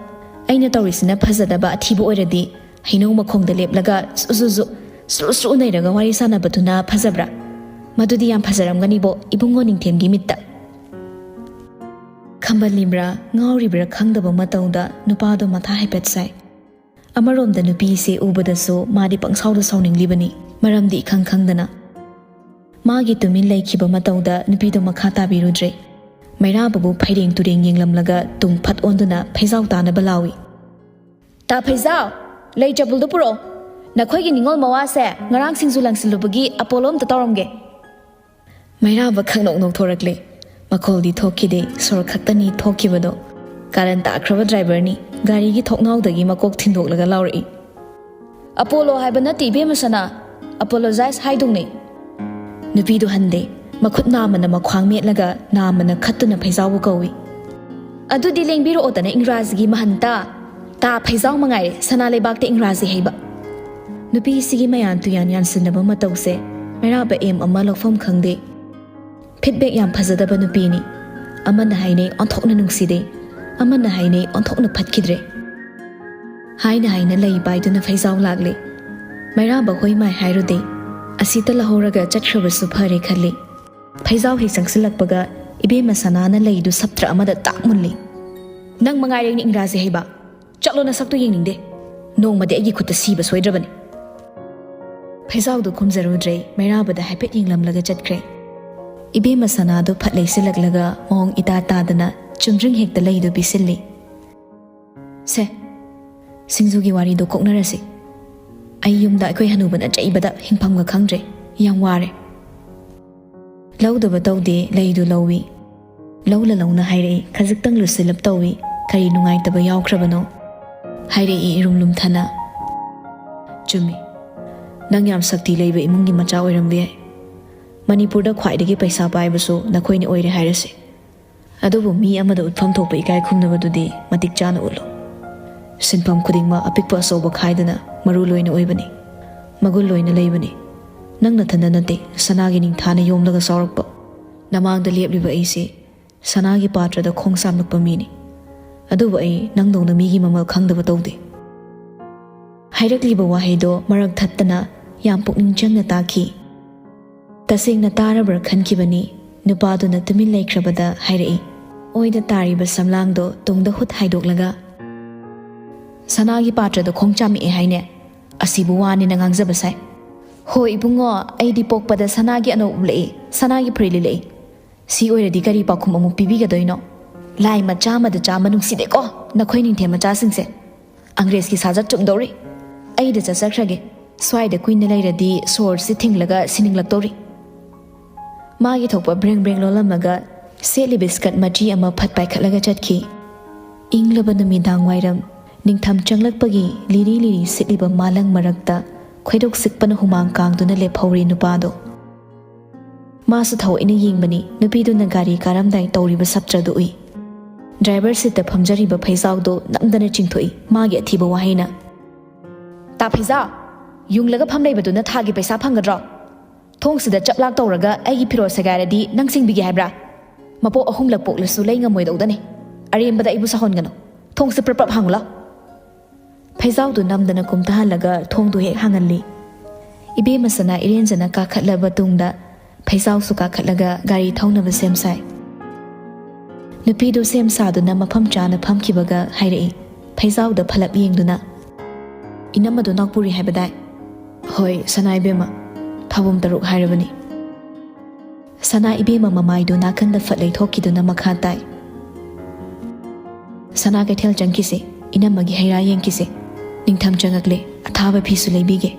ꯑꯩꯅ ꯇꯧꯔꯤꯁꯤꯅ ꯐꯖꯗꯕ ꯑꯊꯤꯕ ꯑꯣꯏꯔꯗꯤ ꯍꯩꯅꯧ ꯃꯈꯣꯡꯗ ꯂꯦꯞꯂꯒ ꯁꯨ ꯁꯨ ꯁꯨ, ꯁ꯭ꯔꯨ ꯁ꯭ꯔꯨ ꯅꯩꯔꯒ ꯋꯥꯔꯤ ꯁꯥꯟꯅꯕꯗꯨꯅ ꯐꯖꯕ꯭ꯔꯥ? ꯃꯗꯨꯗꯤ ꯌꯥꯝ ꯐꯖꯔꯝꯒꯅꯤꯕꯣ ꯏꯕꯨꯡꯉꯣ ꯅꯤꯡꯊꯦꯝꯒꯤ ꯃꯤꯠꯇ꯫" ꯈꯝꯕꯜꯂꯤꯕ꯭ꯔꯥ ꯉꯥꯎꯔꯤꯕ꯭ꯔꯥ ꯈꯪꯗꯕ ꯃꯇꯧꯗ ꯅꯨꯄꯥꯗꯣ ꯃꯊꯥ ꯍꯥꯏꯐꯦꯠ ꯁꯥꯏ꯫ ꯑꯃꯔꯣꯝꯗ ꯅꯨꯄꯤꯁꯦ ꯎꯕꯗꯁꯨ ꯃꯥꯗꯤ ꯄꯪꯁꯥꯎꯗ ꯁꯥꯎꯅꯤꯡꯂꯤꯕꯅꯤ, ꯃꯔꯝꯗꯤ ꯏꯈꯪ ꯈꯪꯗꯅ꯫ ꯃꯥꯒꯤ ꯇꯨꯃꯤꯟ ꯂꯩꯈꯤꯕ ꯃꯇꯧꯗ ꯅꯨꯄꯤꯗꯣ ꯃꯈꯥ ꯇꯥꯕꯤꯔꯨꯗ꯭ꯔꯦ꯫ ꯃꯩꯔꯥꯕꯕꯨ ꯐꯩꯔꯦꯡ ꯇꯨꯔꯦꯡ ꯌꯦꯡꯂꯝꯂꯒ ꯇꯨꯡ ꯐꯠ ꯑꯣꯟꯗꯨꯅ ꯐꯩꯖꯥꯎ ꯇꯥꯅꯕ ꯂꯥꯎꯏ꯫ "ꯇꯥ ꯐꯩꯖꯥꯎ, ꯂꯩ ꯆꯕꯨꯜꯗꯨ ꯄꯨꯔꯛꯑꯣ꯫ ꯅꯈꯣꯏꯒꯤ ꯅꯤꯉꯣꯜ ꯃꯋꯥꯁꯦ ꯉꯔꯥꯡ ꯁꯤꯡꯖꯨ ꯂꯪꯁꯤꯜꯂꯨꯕꯒꯤ ꯑꯄꯣꯂꯣ ꯑꯝꯇ ꯇꯧꯔꯝꯒꯦ꯫" ꯃꯩꯔꯥꯕ ꯈꯪꯅꯣꯛ ꯅꯣꯛꯊꯣꯔꯛꯂꯦ꯫ ꯃꯈꯣꯜꯗꯤ ꯊꯣꯛꯈꯤꯗꯦ, ꯁꯣꯔ ꯈꯛꯇꯅꯤ ꯊꯣꯛꯈꯤꯕꯗꯣ꯫ ꯀꯥꯔꯟ ꯇꯥꯈ꯭ꯔꯕ ꯗ꯭ꯔꯥꯏꯚꯔꯅꯤ꯫ ꯒꯥꯔꯤꯒꯤ ꯊꯣꯛꯅꯥꯎꯗꯒꯤ ꯃꯀꯣꯛ ꯊꯤꯟꯗꯣꯛꯂꯒ ꯂꯥꯎꯔꯛꯏ, "ꯑꯄꯣꯂꯣ ꯍꯥꯏꯕ ꯅꯠꯇꯦ ꯏꯕꯦꯝꯃ ꯁꯅꯥ, ꯑꯄꯣꯂꯣꯖꯥꯏꯁ ꯍꯥꯏꯗꯧꯅꯦ꯫" ꯅꯨꯄꯤꯗꯨ ꯍꯟꯗꯦ꯫ ꯃꯈꯨꯠ ꯅꯥꯝꯃꯅ ꯃꯈ꯭ꯋꯥꯡ ꯃꯦꯠꯂꯒ ꯅꯥꯝꯃꯅ ꯈꯠꯇꯨꯅ ꯐꯩꯖꯥꯎꯕꯨ ꯀꯧꯏ꯫ "ꯑꯗꯨꯗꯤ ꯂꯦꯡꯕꯤꯔꯛꯑꯣꯗꯅ ꯏꯪꯒ꯭ꯔꯥꯖꯤꯒꯤ ꯃꯍꯟꯇ꯫ ꯇꯥ ꯐꯩꯖꯥꯎ ꯃꯉꯥꯏꯔꯦ ꯁꯅꯥ ꯂꯩꯕꯥꯛꯇ ꯏꯪꯒ꯭ꯔꯥꯖꯤ ꯍꯩꯕ꯫" ꯅꯨꯄꯤꯁꯤꯒꯤ ꯃꯌꯥꯟ ꯇꯨꯌꯥꯟ ꯌꯥꯟꯁꯤꯟꯅꯕ ꯃꯇꯧꯁꯦ ꯃꯩꯔꯥꯕ ꯑꯦꯝ ꯑꯃ ꯂꯧꯐꯝ ꯈꯪꯗꯦ꯫ ꯐꯤꯗꯕꯦꯛ ꯌꯥꯝ ꯐꯖꯗꯕ ꯅꯨꯄꯤꯅꯤ꯫ ꯑꯃꯅ ꯍꯥꯏꯅꯩ ꯑꯣꯟꯊꯣꯛꯅ ꯅꯨꯡꯁꯤꯗꯦ, ꯑꯃꯅ ꯍꯥꯏꯅꯩ ꯑꯣꯟꯊꯣꯛꯅ ꯐꯠꯈꯤꯗ꯭ꯔꯦ꯫ ꯍꯥꯏꯅ ꯍꯥꯏꯅ ꯂꯩ ꯄꯥꯏꯗꯨꯅ ꯐꯩꯖꯥꯎ ꯂꯥꯛꯂꯦ꯫ ꯃꯩꯔꯥꯕ ꯍꯣꯏ ꯃꯥꯏ ꯍꯥꯏꯔꯨꯗꯦ꯫ ꯑꯁꯤꯇ ꯂꯧꯍꯧꯔꯒ ꯆꯠꯈ꯭ꯔꯕꯁꯨ ꯐꯔꯦ ꯈꯜꯂꯤ꯫ ꯐꯩꯖꯥꯎ ꯍꯦꯛ ꯆꯪꯁꯤꯜꯂꯛꯄꯒ ꯏꯕꯦꯝꯃ ꯁꯅꯥꯅ ꯂꯩꯗꯨ ꯁꯞꯇ꯭ꯔ ꯑꯃꯗ ꯇꯥꯛ ꯃꯨꯜꯂꯤ꯫ "ꯅꯪ ꯃꯉꯥꯏꯔꯦ ꯑꯩꯅ ꯏꯪꯒ꯭ꯔꯥꯖꯤ ꯍꯩꯕ꯫ ꯆꯠꯂꯣ, ꯅꯁꯛꯇꯨ ꯌꯦꯡꯅꯤꯡꯗꯦ꯫ ꯅꯣꯡꯃꯗꯤ ꯑꯩꯒꯤ ꯈꯨꯠꯇ ꯁꯤꯕ ꯁꯣꯏꯗ꯭ꯔꯕꯅꯤ"꯫ ꯐꯩꯖꯥꯎꯗꯨ ꯈꯨꯝꯖꯔꯨꯗ꯭ꯔꯦ, ꯃꯩꯔꯥꯕꯗ ꯍꯥꯏꯐꯦꯠ ꯌꯦꯡꯂꯝꯂꯒ ꯆꯠꯈ꯭ꯔꯦ꯫ ꯏꯕꯦꯝꯃ ꯁꯅꯥꯗꯨ ꯐꯠ ꯂꯩꯁꯤꯜꯂꯛꯂꯒ ꯃꯑꯣꯡ ꯏꯇꯥ ꯇꯥꯗꯅ ꯆꯨꯝꯗ꯭ꯔꯤꯡ ꯍꯦꯛꯇ ꯂꯩꯗꯨ ꯄꯤꯁꯤꯜꯂꯤ꯫ "ꯁꯦ, ꯁꯤꯡꯖꯨꯒꯤ ꯋꯥꯔꯤꯗꯣ ꯀꯣꯛꯅꯔꯁꯤ꯫ ꯑꯩ ꯌꯨꯝꯗ ꯑꯩꯈꯣꯏ ꯍꯅꯨꯕꯅ ꯆꯩꯕꯗ ꯍꯤꯡꯐꯝꯒ ꯈꯪꯗ꯭ꯔꯦ꯫ ꯌꯥꯝ ꯋꯥꯔꯦ"꯫ ꯂꯧꯗꯕ ꯇꯧꯗꯦ, ꯂꯩꯗꯨ ꯂꯧꯏ꯫ ꯂꯧꯅ ꯂꯧꯅ ꯍꯥꯏꯔꯛꯏ, ꯈꯖꯤꯛꯇꯪ ꯂꯨꯁꯤꯜꯂꯞ ꯇꯧꯏ꯫ "ꯀꯔꯤ ꯅꯨꯡꯉꯥꯏꯇꯕ ꯌꯥꯎꯈ꯭ꯔꯕꯅꯣ?" ꯍꯥꯏꯔꯛꯏ ꯏꯔꯨꯝ ꯂꯨꯝꯊꯅ꯫ "ꯆꯨꯝꯃꯤ, ꯅꯪ ꯌꯥꯝ ꯁꯛꯇꯤ ꯂꯩꯕ ꯏꯃꯨꯡꯒꯤ ꯃꯆꯥ ꯑꯣꯏꯔꯝꯕ ꯌꯥꯏ꯫ ꯃꯅꯤꯄꯨꯔꯗ ꯈ꯭ꯋꯥꯏꯗꯒꯤ ꯄꯩꯁꯥ ꯄꯥꯏꯕꯁꯨ ꯅꯈꯣꯏꯅ ꯑꯣꯏꯔꯦ ꯍꯥꯏꯔꯁꯤ꯫ ꯑꯗꯨꯕꯨ ꯃꯤ ꯑꯃꯗ ꯎꯠꯐꯝ ꯊꯣꯛꯄ ꯏꯀꯥꯏ ꯈꯨꯝꯅꯕꯗꯨꯗꯤ ꯃꯇꯤꯛ ꯆꯥꯅ ꯎꯠꯂꯨ꯫ ꯁꯤꯟꯐꯝ ꯈꯨꯗꯤꯡꯃꯛ ꯑꯄꯤꯛꯄ ꯑꯆꯧꯕ ꯈꯥꯏꯗꯅ ꯃꯔꯨ ꯂꯣꯏꯅ ꯑꯣꯏꯕꯅꯤ, ꯃꯒꯨꯟ ꯂꯣꯏꯅ ꯂꯩꯕꯅꯤ꯫ ꯅꯪ ꯅꯊꯟꯗ ꯅꯠꯇꯦ, ꯁꯅꯥꯒꯤ ꯅꯤꯡꯊꯥꯅ ꯌꯣꯝꯂꯒ ꯆꯥꯎꯔꯛꯄ꯫ ꯅꯃꯥꯡꯗ ꯂꯦꯞꯂꯤꯕ ꯑꯩꯁꯦ ꯁꯅꯥꯒꯤ ꯄꯥꯇ꯭ꯔꯗ ꯈꯣꯡ ꯆꯥꯝꯂꯛꯄ ꯃꯤꯅꯤ꯫ ꯑꯗꯨꯕꯨ ꯑꯩ ꯅꯪꯗꯧꯅ ꯃꯤꯒꯤ ꯃꯃꯜ ꯈꯪꯗꯕ ꯇꯧꯗꯦ"꯫ ꯍꯥꯏꯔꯛꯂꯤꯕ ꯋꯥꯍꯩꯗꯣ ꯃꯔꯛ ꯊꯠꯇꯅ ꯌꯥꯝ ꯄꯨꯛꯅꯤꯡ ꯆꯪꯅ ꯇꯥꯈꯤ꯫ ꯇꯁꯦꯡꯅ ꯇꯥꯔꯕ꯭ꯔꯥ ꯈꯟꯈꯤꯕꯅꯤ꯫ ꯅꯨꯄꯥꯗꯨꯅ ꯇꯨꯃꯤꯟ ꯂꯩꯈ꯭ꯔꯕꯗ ꯍꯥꯏꯔꯛꯏ, ꯑꯣꯏꯗ ꯇꯥꯔꯤꯕ ꯁꯝꯂꯥꯡꯗꯣ ꯇꯨꯡꯗ ꯍꯨꯠ ꯍꯥꯏꯗꯣꯛꯂꯒ, "ꯁꯅꯥꯒꯤ ꯄꯥꯇ꯭ꯔꯗ ꯈꯣꯡ ꯆꯥꯝꯃꯛꯑꯦ ꯍꯥꯏꯅꯦ? ꯑꯁꯤꯕꯨ ꯋꯥꯅꯦꯅ ꯉꯥꯡꯖꯕ ꯁꯥꯏ꯫ ꯍꯣꯏ ꯏꯕꯨꯡꯉꯣ, ꯑꯩꯗꯤ ꯄꯣꯛꯄꯗ ꯁꯅꯥꯒꯤ ꯑꯅꯧ ꯎꯞꯂꯛꯏ, ꯁꯅꯥꯒꯤ ꯐꯨꯔꯤꯠ ꯂꯤꯠꯂꯛꯏ꯫ ꯁꯤ ꯑꯣꯏꯔꯗꯤ ꯀꯔꯤ ꯄꯥꯎꯈꯨꯝ ꯑꯃꯨꯛ ꯄꯤꯕꯤꯒꯗꯣꯏꯅꯣ? ꯂꯥꯏ ꯃꯆꯥ ꯑꯃꯗ ꯆꯥꯝꯕ ꯅꯨꯡꯁꯤꯗꯦꯀꯣ ꯅꯈꯣꯏ ꯅꯤꯡꯊꯦꯝ ꯃꯆꯥꯁꯤꯡꯁꯦ꯫ ꯑꯪꯒ꯭ꯔꯦꯖꯀꯤ ꯁꯥꯖꯠ ꯆꯨꯝꯗꯧꯔꯤ꯫ ꯑꯩꯗ ꯆꯠꯆꯈ꯭ꯔꯒꯦ꯫ ꯁ꯭ꯋꯥꯏꯗ ꯀꯨꯏꯅ ꯂꯩꯔꯗꯤ ꯁꯣꯔꯁꯤ ꯊꯤꯡꯂꯒ ꯁꯤꯅꯤꯡꯂꯛꯇꯧꯔꯤ"꯫ ꯃꯥꯒꯤ ꯊꯣꯛꯄ ꯕ꯭ꯔꯦꯡ ꯕ꯭ꯔꯦꯡ ꯂꯣꯜꯂꯝꯃꯒ ꯁꯦꯠꯂꯤꯕ ꯁ꯭ꯀꯔꯠ ꯃꯆꯤ ꯑꯃ ꯐꯠ ꯄꯥꯏꯈꯠꯂꯒ ꯆꯠꯈꯤ꯫ ꯏꯪꯂꯕ ꯅꯨꯃꯤꯗꯥꯡ ꯋꯥꯏꯔꯝ, ꯅꯤꯡꯊꯝ ꯆꯪꯂꯛꯄꯒꯤ ꯂꯤꯔꯤ ꯂꯤꯔꯤ ꯁꯤꯠꯂꯤꯕ ꯃꯥꯂꯪ ꯃꯔꯛꯇ ꯈꯣꯏꯗꯧ ꯆꯤꯛꯄꯅ ꯍꯨꯃꯥꯡ ꯀꯥꯡꯗꯨꯅ ꯂꯦꯞꯍꯧꯔꯤ ꯅꯨꯄꯥꯗꯣ꯫ ꯃꯥꯁꯨ ꯊꯑꯣꯏꯅ ꯌꯦꯡꯕꯅꯤ, ꯅꯨꯄꯤꯗꯨꯅ ꯒꯥꯔꯤ ꯀꯥꯔꯝꯗꯥꯏ ꯇꯧꯔꯤꯕ ꯁꯞꯇ꯭ꯔꯗꯨ ꯎꯏ꯫ ꯗ꯭ꯔꯥꯏꯚꯔ ꯁꯤꯠꯇ ꯐꯝꯖꯔꯤꯕ ꯐꯩꯖꯥꯎꯗꯣ ꯅꯝꯗꯅ ꯆꯤꯡꯊꯣꯛꯏ꯫ ꯃꯥꯒꯤ ꯑꯊꯤꯕ ꯋꯥꯍꯩꯅ, "ꯇꯥ ꯐꯩꯖꯥꯎ, ꯌꯨꯡꯂꯒ ꯐꯝ ꯂꯩꯕꯗꯨꯅ ꯊꯥꯒꯤ ꯄꯩꯁꯥ ꯐꯪꯒꯗ꯭ꯔꯣ? ꯊꯣꯡꯁꯤꯗ ꯆꯞ ꯂꯥꯛ ꯇꯧꯔꯒ ꯑꯩꯒꯤ ꯐꯤꯔꯣꯜ ꯁꯦꯒꯥꯏꯔꯗꯤ ꯅꯪ ꯁꯦꯡꯕꯤꯒꯦ ꯍꯥꯏꯕ꯭ꯔꯥ? ꯃꯄꯣꯛ ꯑꯍꯨꯝꯂꯛ ꯄꯣꯛꯂꯁꯨ ꯂꯩ ꯉꯝꯃꯣꯏꯗꯧꯗꯅꯤ꯫ ꯑꯔꯦꯝꯕꯗ ꯑꯩꯕꯨ ꯁꯥꯎꯍꯟꯒꯅꯨ꯫ ꯊꯣꯡꯁꯤ ꯄ꯭ꯔꯞ ꯄ꯭ꯔꯞ ꯍꯥꯡꯂꯣ"꯫ ꯐꯩꯖꯥꯎꯗꯨ ꯅꯝꯗꯅ ꯀꯨꯝꯊꯍꯜꯂꯒ ꯊꯣꯡꯗꯨ ꯍꯦꯛ ꯍꯥꯡꯍꯜꯂꯤ꯫ ꯏꯕꯦꯝꯃ ꯁꯅꯥ ꯏꯔꯦꯟꯖꯅ ꯀꯥꯈꯠꯂꯕ ꯇꯨꯡꯗ ꯐꯩꯖꯥꯎꯁꯨ ꯀꯥꯈꯠꯂꯒ ꯒꯥꯔꯤ ꯊꯧꯅꯕ ꯁꯦꯝ ꯁꯥꯏ꯫ ꯅꯨꯄꯤꯗꯨ ꯁꯦꯝ ꯁꯥꯗꯨꯅ ꯃꯐꯝ ꯆꯥꯅ ꯐꯝꯈꯤꯕꯒ ꯍꯥꯏꯔꯛꯏ, ꯐꯩꯖꯥꯎꯗ ꯐꯂꯞ ꯌꯦꯡꯗꯨꯅ, "ꯏꯅꯝꯃꯗꯨ ꯅꯥꯎꯄꯨꯔꯤ ꯍꯥꯏꯕꯗꯥꯏ?" "ꯍꯣꯏ, ꯁꯅꯥ ꯏꯕꯦꯝꯃ, ꯊꯥꯕꯨꯝ ꯇꯔꯨꯛ ꯍꯥꯏꯔꯕꯅꯤ꯫" ꯁꯅꯥ ꯏꯕꯦꯝꯃ ꯃꯃꯥꯏꯗꯨ ꯅꯥꯀꯟꯗ ꯐꯠ ꯂꯩꯊꯣꯛꯈꯤꯗꯨꯅ ꯃꯈꯥ ꯇꯥꯏ, "ꯁꯅꯥ ꯀꯩꯊꯦꯜ ꯆꯪꯈꯤꯁꯤ, ꯏꯅꯝꯃꯒꯤ ꯍꯩ ꯔꯥ ꯌꯦꯡꯈꯤꯁꯤ꯫ ꯅꯤꯡꯊꯝ ꯆꯪꯉꯛꯂꯦ, ꯑꯊꯥꯕ ꯐꯤꯁꯨ ꯂꯩꯕꯤꯒꯦ꯫"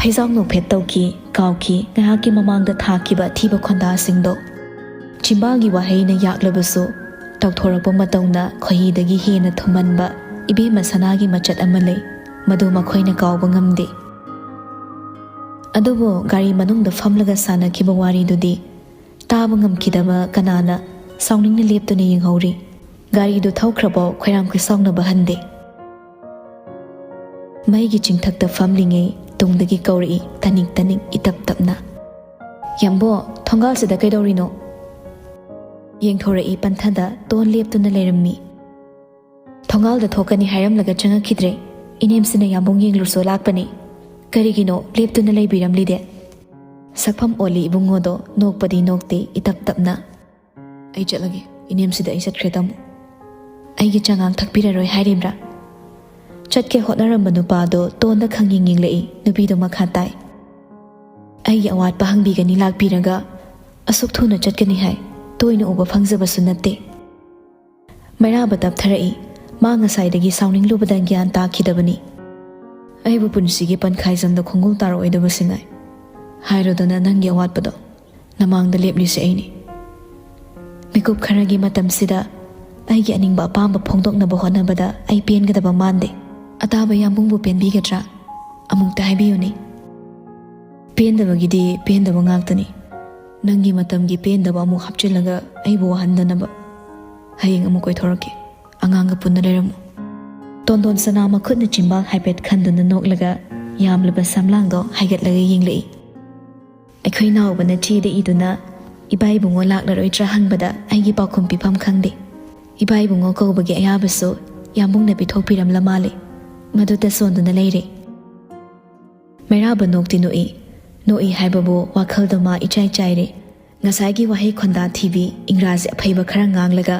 ꯐꯩꯖꯥꯎ ꯅꯣꯛꯐꯦꯠ ꯇꯧꯈꯤ, ꯀꯥꯎꯈꯤ ꯉꯥꯏꯍꯥꯛꯀꯤ ꯃꯃꯥꯡꯗ ꯊꯥꯈꯤꯕ ꯑꯊꯤꯕ ꯈꯣꯟꯗꯥꯁꯤꯡꯗꯣ꯫ ꯆꯤꯝꯕꯥꯜꯒꯤ ꯋꯥꯍꯩꯅ ꯌꯥꯛꯂꯕꯁꯨ, ꯇꯧꯊꯣꯔꯛꯄ ꯃꯇꯧꯅ ꯈꯣꯏꯍꯤꯗꯒꯤ ꯍꯦꯟꯅ ꯊꯨꯝꯍꯟꯕ ꯏꯕꯦꯝꯃ ꯁꯅꯥꯒꯤ ꯃꯆꯠ ꯑꯃ ꯂꯩ, ꯃꯗꯨ ꯃꯈꯣꯏꯅ ꯀꯥꯎꯕ ꯉꯝꯗꯦ꯫ ꯑꯗꯨꯕꯨ ꯒꯥꯔꯤ ꯃꯅꯨꯡꯗ ꯐꯝꯂꯒ ꯁꯥꯟꯅꯈꯤꯕ ꯋꯥꯔꯤꯗꯨꯗꯤ ꯇꯥꯕ ꯉꯝꯈꯤꯗꯕ ꯀꯅꯥꯅ ꯁꯥꯎꯅꯤꯡꯅ ꯂꯦꯞꯇꯨꯅ ꯌꯦꯡꯍꯧꯔꯤ꯫ ꯒꯥꯔꯤꯗꯨ ꯊꯧꯈ꯭ꯔꯕꯣ ꯈꯣꯏꯔꯥꯡ ꯈꯣꯏꯁꯥꯎꯅꯕ ꯍꯟꯗꯦ꯫ ꯃꯩꯒꯤ ꯆꯤꯡꯊꯛꯇ ꯐꯝꯂꯤꯉꯩ ꯇꯨꯡꯗꯒꯤ ꯀꯧꯔꯛꯏ ꯇꯅꯤꯛ ꯇꯅꯤꯛ ꯏꯇꯞ ꯇꯞꯅ, "ꯌꯥꯝꯕꯣ, ꯊꯣꯡꯒꯥꯜꯁꯤꯗ ꯀꯩꯗꯧꯔꯤꯅꯣ?" ꯌꯦꯡꯊꯣꯔꯛꯏ ꯄꯟꯊꯗ ꯇꯣꯟ ꯂꯦꯞꯇꯨꯅ ꯂꯩꯔꯝꯃꯤ꯫ "ꯊꯣꯡꯒꯥꯜꯗ ꯊꯣꯛꯀꯅꯤ ꯍꯥꯏꯔꯝꯂꯒ ꯆꯪꯉꯛꯈꯤꯗ꯭ꯔꯦ꯫ ꯏꯅꯦꯝꯁꯤꯅ ꯌꯥꯝꯕꯨꯡ ꯌꯦꯡꯂꯨꯁꯣ ꯂꯥꯛꯄꯅꯤ꯫ ꯀꯔꯤꯒꯤꯅꯣ ꯂꯦꯞꯇꯨꯅ ꯂꯩꯕꯤꯔꯝꯂꯤꯗꯦ?" ꯁꯛꯐꯝ ꯑꯣꯜꯂꯤ ꯏꯕꯨꯡꯉꯣꯗꯣ ꯅꯣꯛꯄꯗꯤ ꯅꯣꯛꯇꯦ ꯏꯇꯞ ꯇꯞꯅ꯫ "ꯑꯩ ꯆꯠꯂꯒꯦ, ꯏꯅꯦꯝꯁꯤꯗ ꯑꯩ ꯆꯠꯈ꯭ꯔꯦ ꯇꯥꯃꯣ꯫" "ꯑꯩꯒꯤ ꯆꯉꯥꯡ ꯊꯛꯄꯤꯔꯔꯣꯏ ꯍꯥꯏꯔꯤꯕ꯭ꯔꯥ?" ꯆꯠꯀꯦ ꯍꯣꯠꯅꯔꯝꯕ ꯅꯨꯄꯥꯗꯣ ꯇꯣꯟꯗ ꯈꯪꯌꯦꯡ ꯌꯦꯡꯂꯛꯏ, ꯅꯨꯄꯤꯗꯣ ꯃꯈꯥ ꯇꯥꯏ, "ꯑꯩꯒꯤ ꯑꯋꯥꯠꯄ ꯍꯪꯕꯤꯒꯅꯤ ꯂꯥꯛꯄꯤꯔꯒ ꯑꯁꯨꯛ ꯊꯨꯅ ꯆꯠꯀꯅꯤ ꯍꯥꯏ ꯇꯣꯏꯅ ꯎꯕ ꯐꯪꯖꯕꯁꯨ ꯅꯠꯇꯦ꯫" ꯃꯩꯔꯥꯕ ꯇꯞꯊꯔꯛꯏ꯫ ꯃꯥ ꯉꯁꯥꯏꯗꯒꯤ ꯁꯥꯎꯅꯤꯡꯂꯨꯕꯗ ꯒ꯭ꯌꯥꯟ ꯇꯥꯈꯤꯗꯕꯅꯤ꯫ "ꯑꯩꯕꯨ ꯄꯨꯟꯁꯤꯒꯤ ꯄꯟꯈꯥꯏꯖꯝꯗ ꯈꯣꯡꯒꯨꯜ ꯇꯥꯔꯛꯑꯣꯏꯗꯕꯁꯤ ꯉꯥꯏ꯫ ꯍꯥꯏꯔꯣꯗꯅ ꯅꯪꯒꯤ ꯑꯋꯥꯠꯄꯗꯣ꯫ ꯅꯃꯥꯡꯗ ꯂꯦꯞꯂꯤꯁꯦ ꯑꯩꯅꯤ꯫" ꯃꯤꯀꯨꯞ ꯈꯔꯒꯤ ꯃꯇꯝꯁꯤꯗ ꯑꯩꯒꯤ ꯑꯅꯤꯡꯕ ꯑꯄꯥꯝꯕ ꯐꯣꯡꯗꯣꯛꯅꯕ ꯍꯣꯠꯅꯕꯗ ꯑꯩ ꯄꯦꯟꯒꯗꯕ ꯃꯥꯟꯗꯦ꯫ "ꯑꯇꯥꯕ ꯌꯥꯝꯕꯨꯡꯕꯨ ꯄꯦꯟꯕꯤꯒꯗ꯭ꯔꯥ? ꯑꯃꯨꯛꯇ ꯍꯥꯏꯕꯤꯌꯨꯅꯦ꯫" "ꯄꯦꯟꯗꯕꯒꯤꯗꯤ ꯄꯦꯟꯗꯕ ꯉꯥꯛꯇꯅꯤ꯫ ꯅꯪꯒꯤ ꯃꯇꯝꯒꯤ ꯄꯦꯟꯗꯕ ꯑꯃꯨꯛ ꯍꯥꯞꯆꯤꯜꯂꯒ ꯑꯩꯕꯨ ꯋꯥꯍꯟꯗꯅꯕ꯫ ꯍꯌꯦꯡ ꯑꯃꯨꯛ ꯀꯣꯏꯊꯣꯔꯛꯀꯦ꯫ ꯑꯉꯥꯡꯒ ꯄꯨꯟꯅ ꯂꯩꯔꯝꯃꯨ꯫" ꯇꯣꯟꯗꯣꯟ ꯁꯅꯥ ꯃꯈꯨꯠꯅ ꯆꯤꯝꯕꯥꯜ ꯍꯥꯏꯐꯦꯠ ꯈꯟꯗꯨꯅ ꯅꯣꯛꯂꯒ ꯌꯥꯝꯂꯕ ꯁꯝꯂꯥꯡꯗꯣ ꯍꯥꯏꯒꯠꯂꯒ ꯌꯦꯡꯂꯛꯏ꯫ ꯑꯩꯈꯣꯏ ꯅꯥꯎꯕꯅ ꯆꯦꯗ ꯏꯗꯨꯅ ꯏꯕꯥ ꯏꯕꯨꯡꯉꯣ ꯂꯥꯛꯂꯔꯣꯏꯗ꯭ꯔꯥ ꯍꯪꯕꯗ ꯑꯩꯒꯤ ꯄꯥꯎꯈꯨꯝ ꯄꯤꯐꯝ ꯈꯪꯗꯦ꯫ ꯏꯕꯥ ꯏꯕꯨꯡꯉꯣ ꯀꯧꯕꯒꯤ ꯑꯌꯥꯕꯁꯨ ꯌꯥꯝꯕꯨꯡꯅ ꯄꯤꯊꯣꯛꯄꯤꯔꯝꯂ ꯃꯥꯜꯂꯦ꯫ ꯃꯗꯨꯗ ꯁꯣꯟꯗꯨꯅ ꯂꯩꯔꯦ꯫ ꯃꯩꯔꯥꯕ ꯅꯣꯛꯇꯤ ꯅꯣꯛꯏ꯫ ꯅꯣꯛꯏ ꯍꯥꯏꯕꯕꯨ ꯋꯥꯈꯜꯗ ꯃꯥ ꯏꯆꯥꯏ ꯆꯥꯏꯔꯦ꯫ ꯉꯁꯥꯏꯒꯤ ꯋꯥꯍꯩ ꯈꯣꯟꯗꯥ ꯊꯤꯕꯤ, ꯏꯪꯒ꯭ꯔꯥꯖꯤ ꯑꯐꯩꯕ ꯈꯔ ꯉꯥꯡꯂꯒ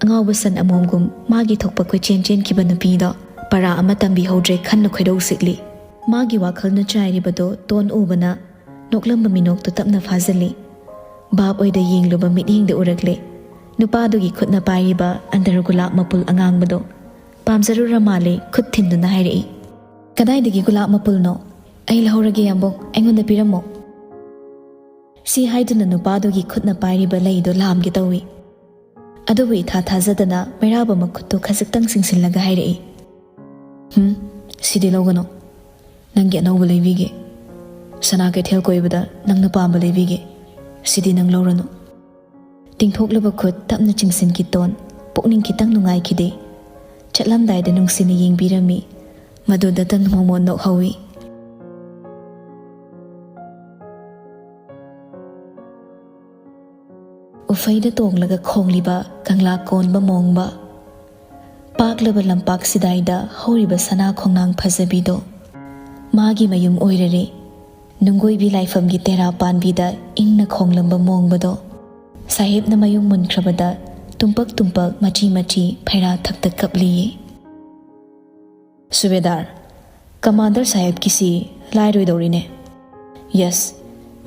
ꯑꯉꯥꯎꯕ ꯁꯟ ꯑꯃꯣꯝꯒꯨꯝ ꯃꯥꯒꯤ ꯊꯣꯛꯄ ꯀꯣꯏꯆꯦꯟ ꯆꯦꯟꯈꯤꯕ ꯅꯨꯄꯤꯗꯣ ꯄꯔꯥ ꯑꯃ ꯇꯝꯕꯤꯍꯧꯗ꯭ꯔꯦ ꯈꯟꯅ ꯈꯣꯏꯗꯧ ꯁꯤꯛꯂꯤ꯫ ꯃꯥꯒꯤ ꯋꯥꯈꯜꯅ ꯆꯥꯏꯔꯤꯕꯗꯣ ꯇꯣꯟ ꯎꯕꯅ ꯅꯣꯛꯂꯝꯕ ꯃꯤꯅꯣꯛꯇꯨ ꯇꯞꯅ ꯐꯥꯖꯤꯜꯂꯤ꯫ ꯚꯥꯞ ꯑꯣꯏꯗ ꯌꯦꯡꯂꯨꯕ ꯃꯤꯠꯌꯦꯡꯗ ꯎꯔꯛꯂꯦ ꯅꯨꯄꯥꯗꯨꯒꯤ ꯈꯨꯠꯅ ꯄꯥꯏꯔꯤꯕ ꯑꯟꯗꯔ ꯒꯨꯂꯥꯞ ꯃꯄꯨꯜ ꯑꯉꯥꯡꯕꯗꯣ꯫ ꯄꯥꯝꯖꯔꯨꯔ ꯃꯥꯜꯂꯦ ꯈꯨꯠ ꯊꯤꯟꯗꯨꯅ ꯍꯥꯏꯔꯛꯏ, "ꯀꯗꯥꯏꯗꯒꯤ ꯒꯨꯂꯥꯞ ꯃꯄꯨꯜꯅꯣ? ꯑꯩ ꯂꯧꯍꯧꯔꯒꯦ ꯌꯥꯝꯕꯨꯡ, ꯑꯩꯉꯣꯟꯗ ꯄꯤꯔꯝꯃꯣ"꯫ ꯁꯤ ꯍꯥꯏꯗꯨꯅ ꯅꯨꯄꯥꯗꯨꯒꯤ ꯈꯨꯠꯅ ꯄꯥꯏꯔꯤꯕ ꯂꯩꯗꯣ ꯂꯥꯝꯒꯦ ꯇꯧꯏ꯫ ꯑꯗꯨꯕꯨ ꯏꯊꯥ ꯊꯥꯖꯗꯅ ꯃꯩꯔꯥꯕ ꯃꯈꯨꯠꯇꯨ ꯈꯖꯤꯛꯇꯪ ꯆꯤꯡꯁꯤꯜꯂꯒ ꯍꯥꯏꯔꯛꯏ, "ꯍꯨꯝ, ꯁꯤꯗꯤ ꯂꯧꯒꯅꯨ꯫ ꯅꯪꯒꯤ ꯑꯅꯧꯕ ꯂꯩꯕꯤꯒꯦ꯫ ꯁꯅꯥ ꯀꯩꯊꯦꯜ ꯀꯣꯏꯕꯗ ꯅꯪꯅ ꯄꯥꯝꯕ ꯂꯩꯕꯤꯒꯦ꯫ ꯁꯤꯗꯤ ꯅꯪ ꯂꯧꯔꯅꯨ"꯫ ꯇꯤꯡꯊꯣꯛꯂꯕ ꯈꯨꯠ ꯇꯞꯅ ꯆꯤꯡꯁꯤꯟꯈꯤ ꯇꯣꯟ꯫ ꯄꯨꯛꯅꯤꯡ ꯈꯤꯇꯪ ꯅꯨꯡꯉꯥꯏꯈꯤꯗꯦ꯫ ꯆꯠꯂꯝꯗꯥꯏꯗ ꯅꯨꯡꯁꯤꯅ ꯌꯦꯡꯕꯤꯔꯝꯃꯤ꯫ ꯃꯗꯨꯗꯇ ꯃꯣꯃꯣꯟ ꯅꯣꯛꯍꯧꯏ꯫ ꯎꯐꯩꯗ ꯇꯣꯡꯂꯒ ꯈꯣꯡꯂꯤꯕ ꯀꯪꯂꯥ ꯀꯣꯟꯕ ꯃꯣꯡꯕ꯫ ꯄꯥꯛꯂꯕ ꯂꯝꯄꯥꯛ ꯁꯤꯗꯥꯏꯗ ꯍꯧꯔꯤꯕ ꯁꯅꯥ ꯈꯣꯡꯅꯥꯡ ꯐꯖꯕꯤꯗꯣ꯫ ꯃꯥꯒꯤ ꯃꯌꯨꯝ ꯑꯣꯏꯔꯔꯦ꯫ ꯅꯨꯡꯒꯣꯏꯕꯤ ꯂꯥꯏꯐꯝꯒꯤ ꯇꯦꯔꯥ ꯄꯥꯟꯕꯤꯗ ꯏꯪꯅ ꯈꯣꯡꯂꯝꯕ ꯃꯣꯡꯕꯗꯣ꯫ ꯁꯥꯍꯦꯕꯅ ꯃꯌꯨꯝ ꯃꯨꯟꯈ꯭ꯔꯕꯗ ꯇꯨꯝꯄꯛ ꯇꯨꯝꯄꯛ ꯃꯆꯤ ꯃꯆꯤ ꯐꯩꯔꯥ ꯊꯛꯇ ꯀꯞꯂꯤꯌꯦ꯫ ꯁꯨꯕꯦꯗꯥꯔ, ꯀꯃꯥꯟꯗꯔ ꯁꯥꯍꯦꯕꯀꯤꯁꯤ ꯂꯥꯏꯔꯣꯏꯗꯧꯔꯤꯅꯦ꯫ ꯌꯦꯁ,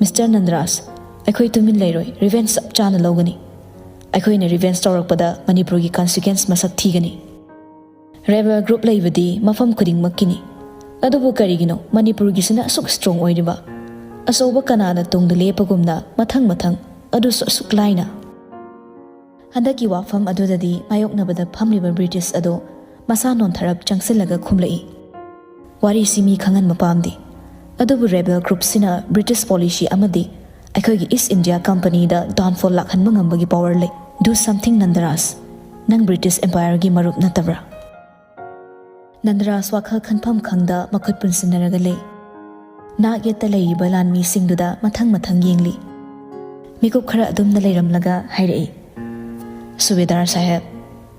ꯃꯤꯁꯇꯔ ꯅꯟꯗꯔꯥꯖ, ꯑꯩꯈꯣꯏ ꯇꯨꯃꯤꯟ ꯂꯩꯔꯣꯏ, ꯔꯤꯚꯦꯟꯁ ꯆꯞ ꯆꯥꯅ ꯂꯧꯒꯅꯤ꯫ ꯑꯩꯈꯣꯏꯅ ꯔꯤꯚꯦꯟꯁ ꯇꯧꯔꯛꯄꯗ ꯃꯅꯤꯄꯨꯔꯒꯤ ꯀꯟꯁꯤꯀ꯭ꯋꯦꯟꯁ ꯃꯁꯛ ꯊꯤꯒꯅꯤ꯫ ꯔꯦꯕꯦꯜ ꯒ꯭ꯔꯨꯞ ꯂꯩꯕꯗꯤ ꯃꯐꯝ ꯈꯨꯗꯤꯡꯃꯛꯀꯤꯅꯤ꯫ ꯑꯗꯨꯕꯨ ꯀꯔꯤꯒꯤꯅꯣ ꯃꯅꯤꯄꯨꯔꯒꯤꯁꯤꯅ ꯑꯁꯨꯛ ꯁ꯭ꯇꯔꯣꯡ ꯑꯣꯏꯔꯤꯕ? ꯑꯆꯧꯕ ꯀꯅꯥꯅ ꯇꯨꯡꯗ ꯂꯦꯞꯄꯒꯨꯝꯅ ꯃꯊꯪ ꯃꯊꯪ, ꯑꯗꯨꯁꯨ ꯑꯁꯨꯛ ꯂꯥꯏꯅ? ꯍꯟꯗꯛꯀꯤ ꯋꯥꯐꯝ ꯑꯗꯨꯗꯗꯤ ꯃꯥꯌꯣꯛꯅꯕꯗ ꯐꯝꯂꯤꯕ ꯕ꯭ꯔꯤꯇꯤꯁ ꯑꯗꯣ ꯃꯁꯥ ꯅꯣꯟꯊꯔꯞ ꯆꯪꯁꯤꯜꯂꯒ ꯈꯨꯝꯂꯛꯏ, "ꯋꯥꯔꯤꯁꯤ ꯃꯤ ꯈꯪꯍꯟꯕ ꯄꯥꯝꯗꯦ꯫ ꯑꯗꯨꯕꯨ ꯔꯦꯕꯦꯜ ꯒ꯭ꯔꯨꯞꯁꯤꯅ ꯕ꯭ꯔꯤꯇꯤꯁ ꯄꯣꯂꯤꯁꯤ ꯑꯃꯗꯤ ꯑꯩꯈꯣꯏꯒꯤ ꯏꯁ ꯏꯟꯗꯤꯌꯥ ꯀꯝꯄꯅꯤꯗ ꯗꯥꯎꯟꯐꯣꯜ ꯂꯥꯛꯍꯟꯕ ꯉꯝꯕꯒꯤ ꯄꯋꯥꯔ ꯂꯩ꯫ Do something, ꯅꯟꯗꯔꯥꯖ꯫ ꯅꯪ ꯕ꯭ꯔꯤꯇꯤꯁ ꯑꯦꯝꯄꯥꯌꯔꯒꯤ ꯃꯔꯨꯞ ꯅꯠꯇꯕ꯭ꯔꯥ?" ꯅꯟꯗꯔꯥꯖ ꯋꯥꯈꯜ ꯈꯟꯐꯝ ꯈꯪꯗ ꯃꯈꯨꯠ ꯄꯨꯟꯁꯤꯟꯅꯔꯒ ꯂꯩ꯫ ꯅꯥꯛ ꯌꯦꯠꯇ ꯂꯩꯔꯤꯕ ꯂꯥꯟꯃꯤꯁꯤꯡꯗꯨꯗ ꯃꯊꯪ ꯃꯊꯪ ꯌꯦꯡꯂꯤ꯫ ꯃꯤꯀꯨꯞ ꯈꯔ ꯑꯗꯨꯝꯅ ꯂꯩꯔꯝꯂꯒ ꯍꯥꯏꯔꯛꯏ, "ꯁꯨꯕꯦꯗꯥꯔ ꯁꯥꯍꯦꯕ,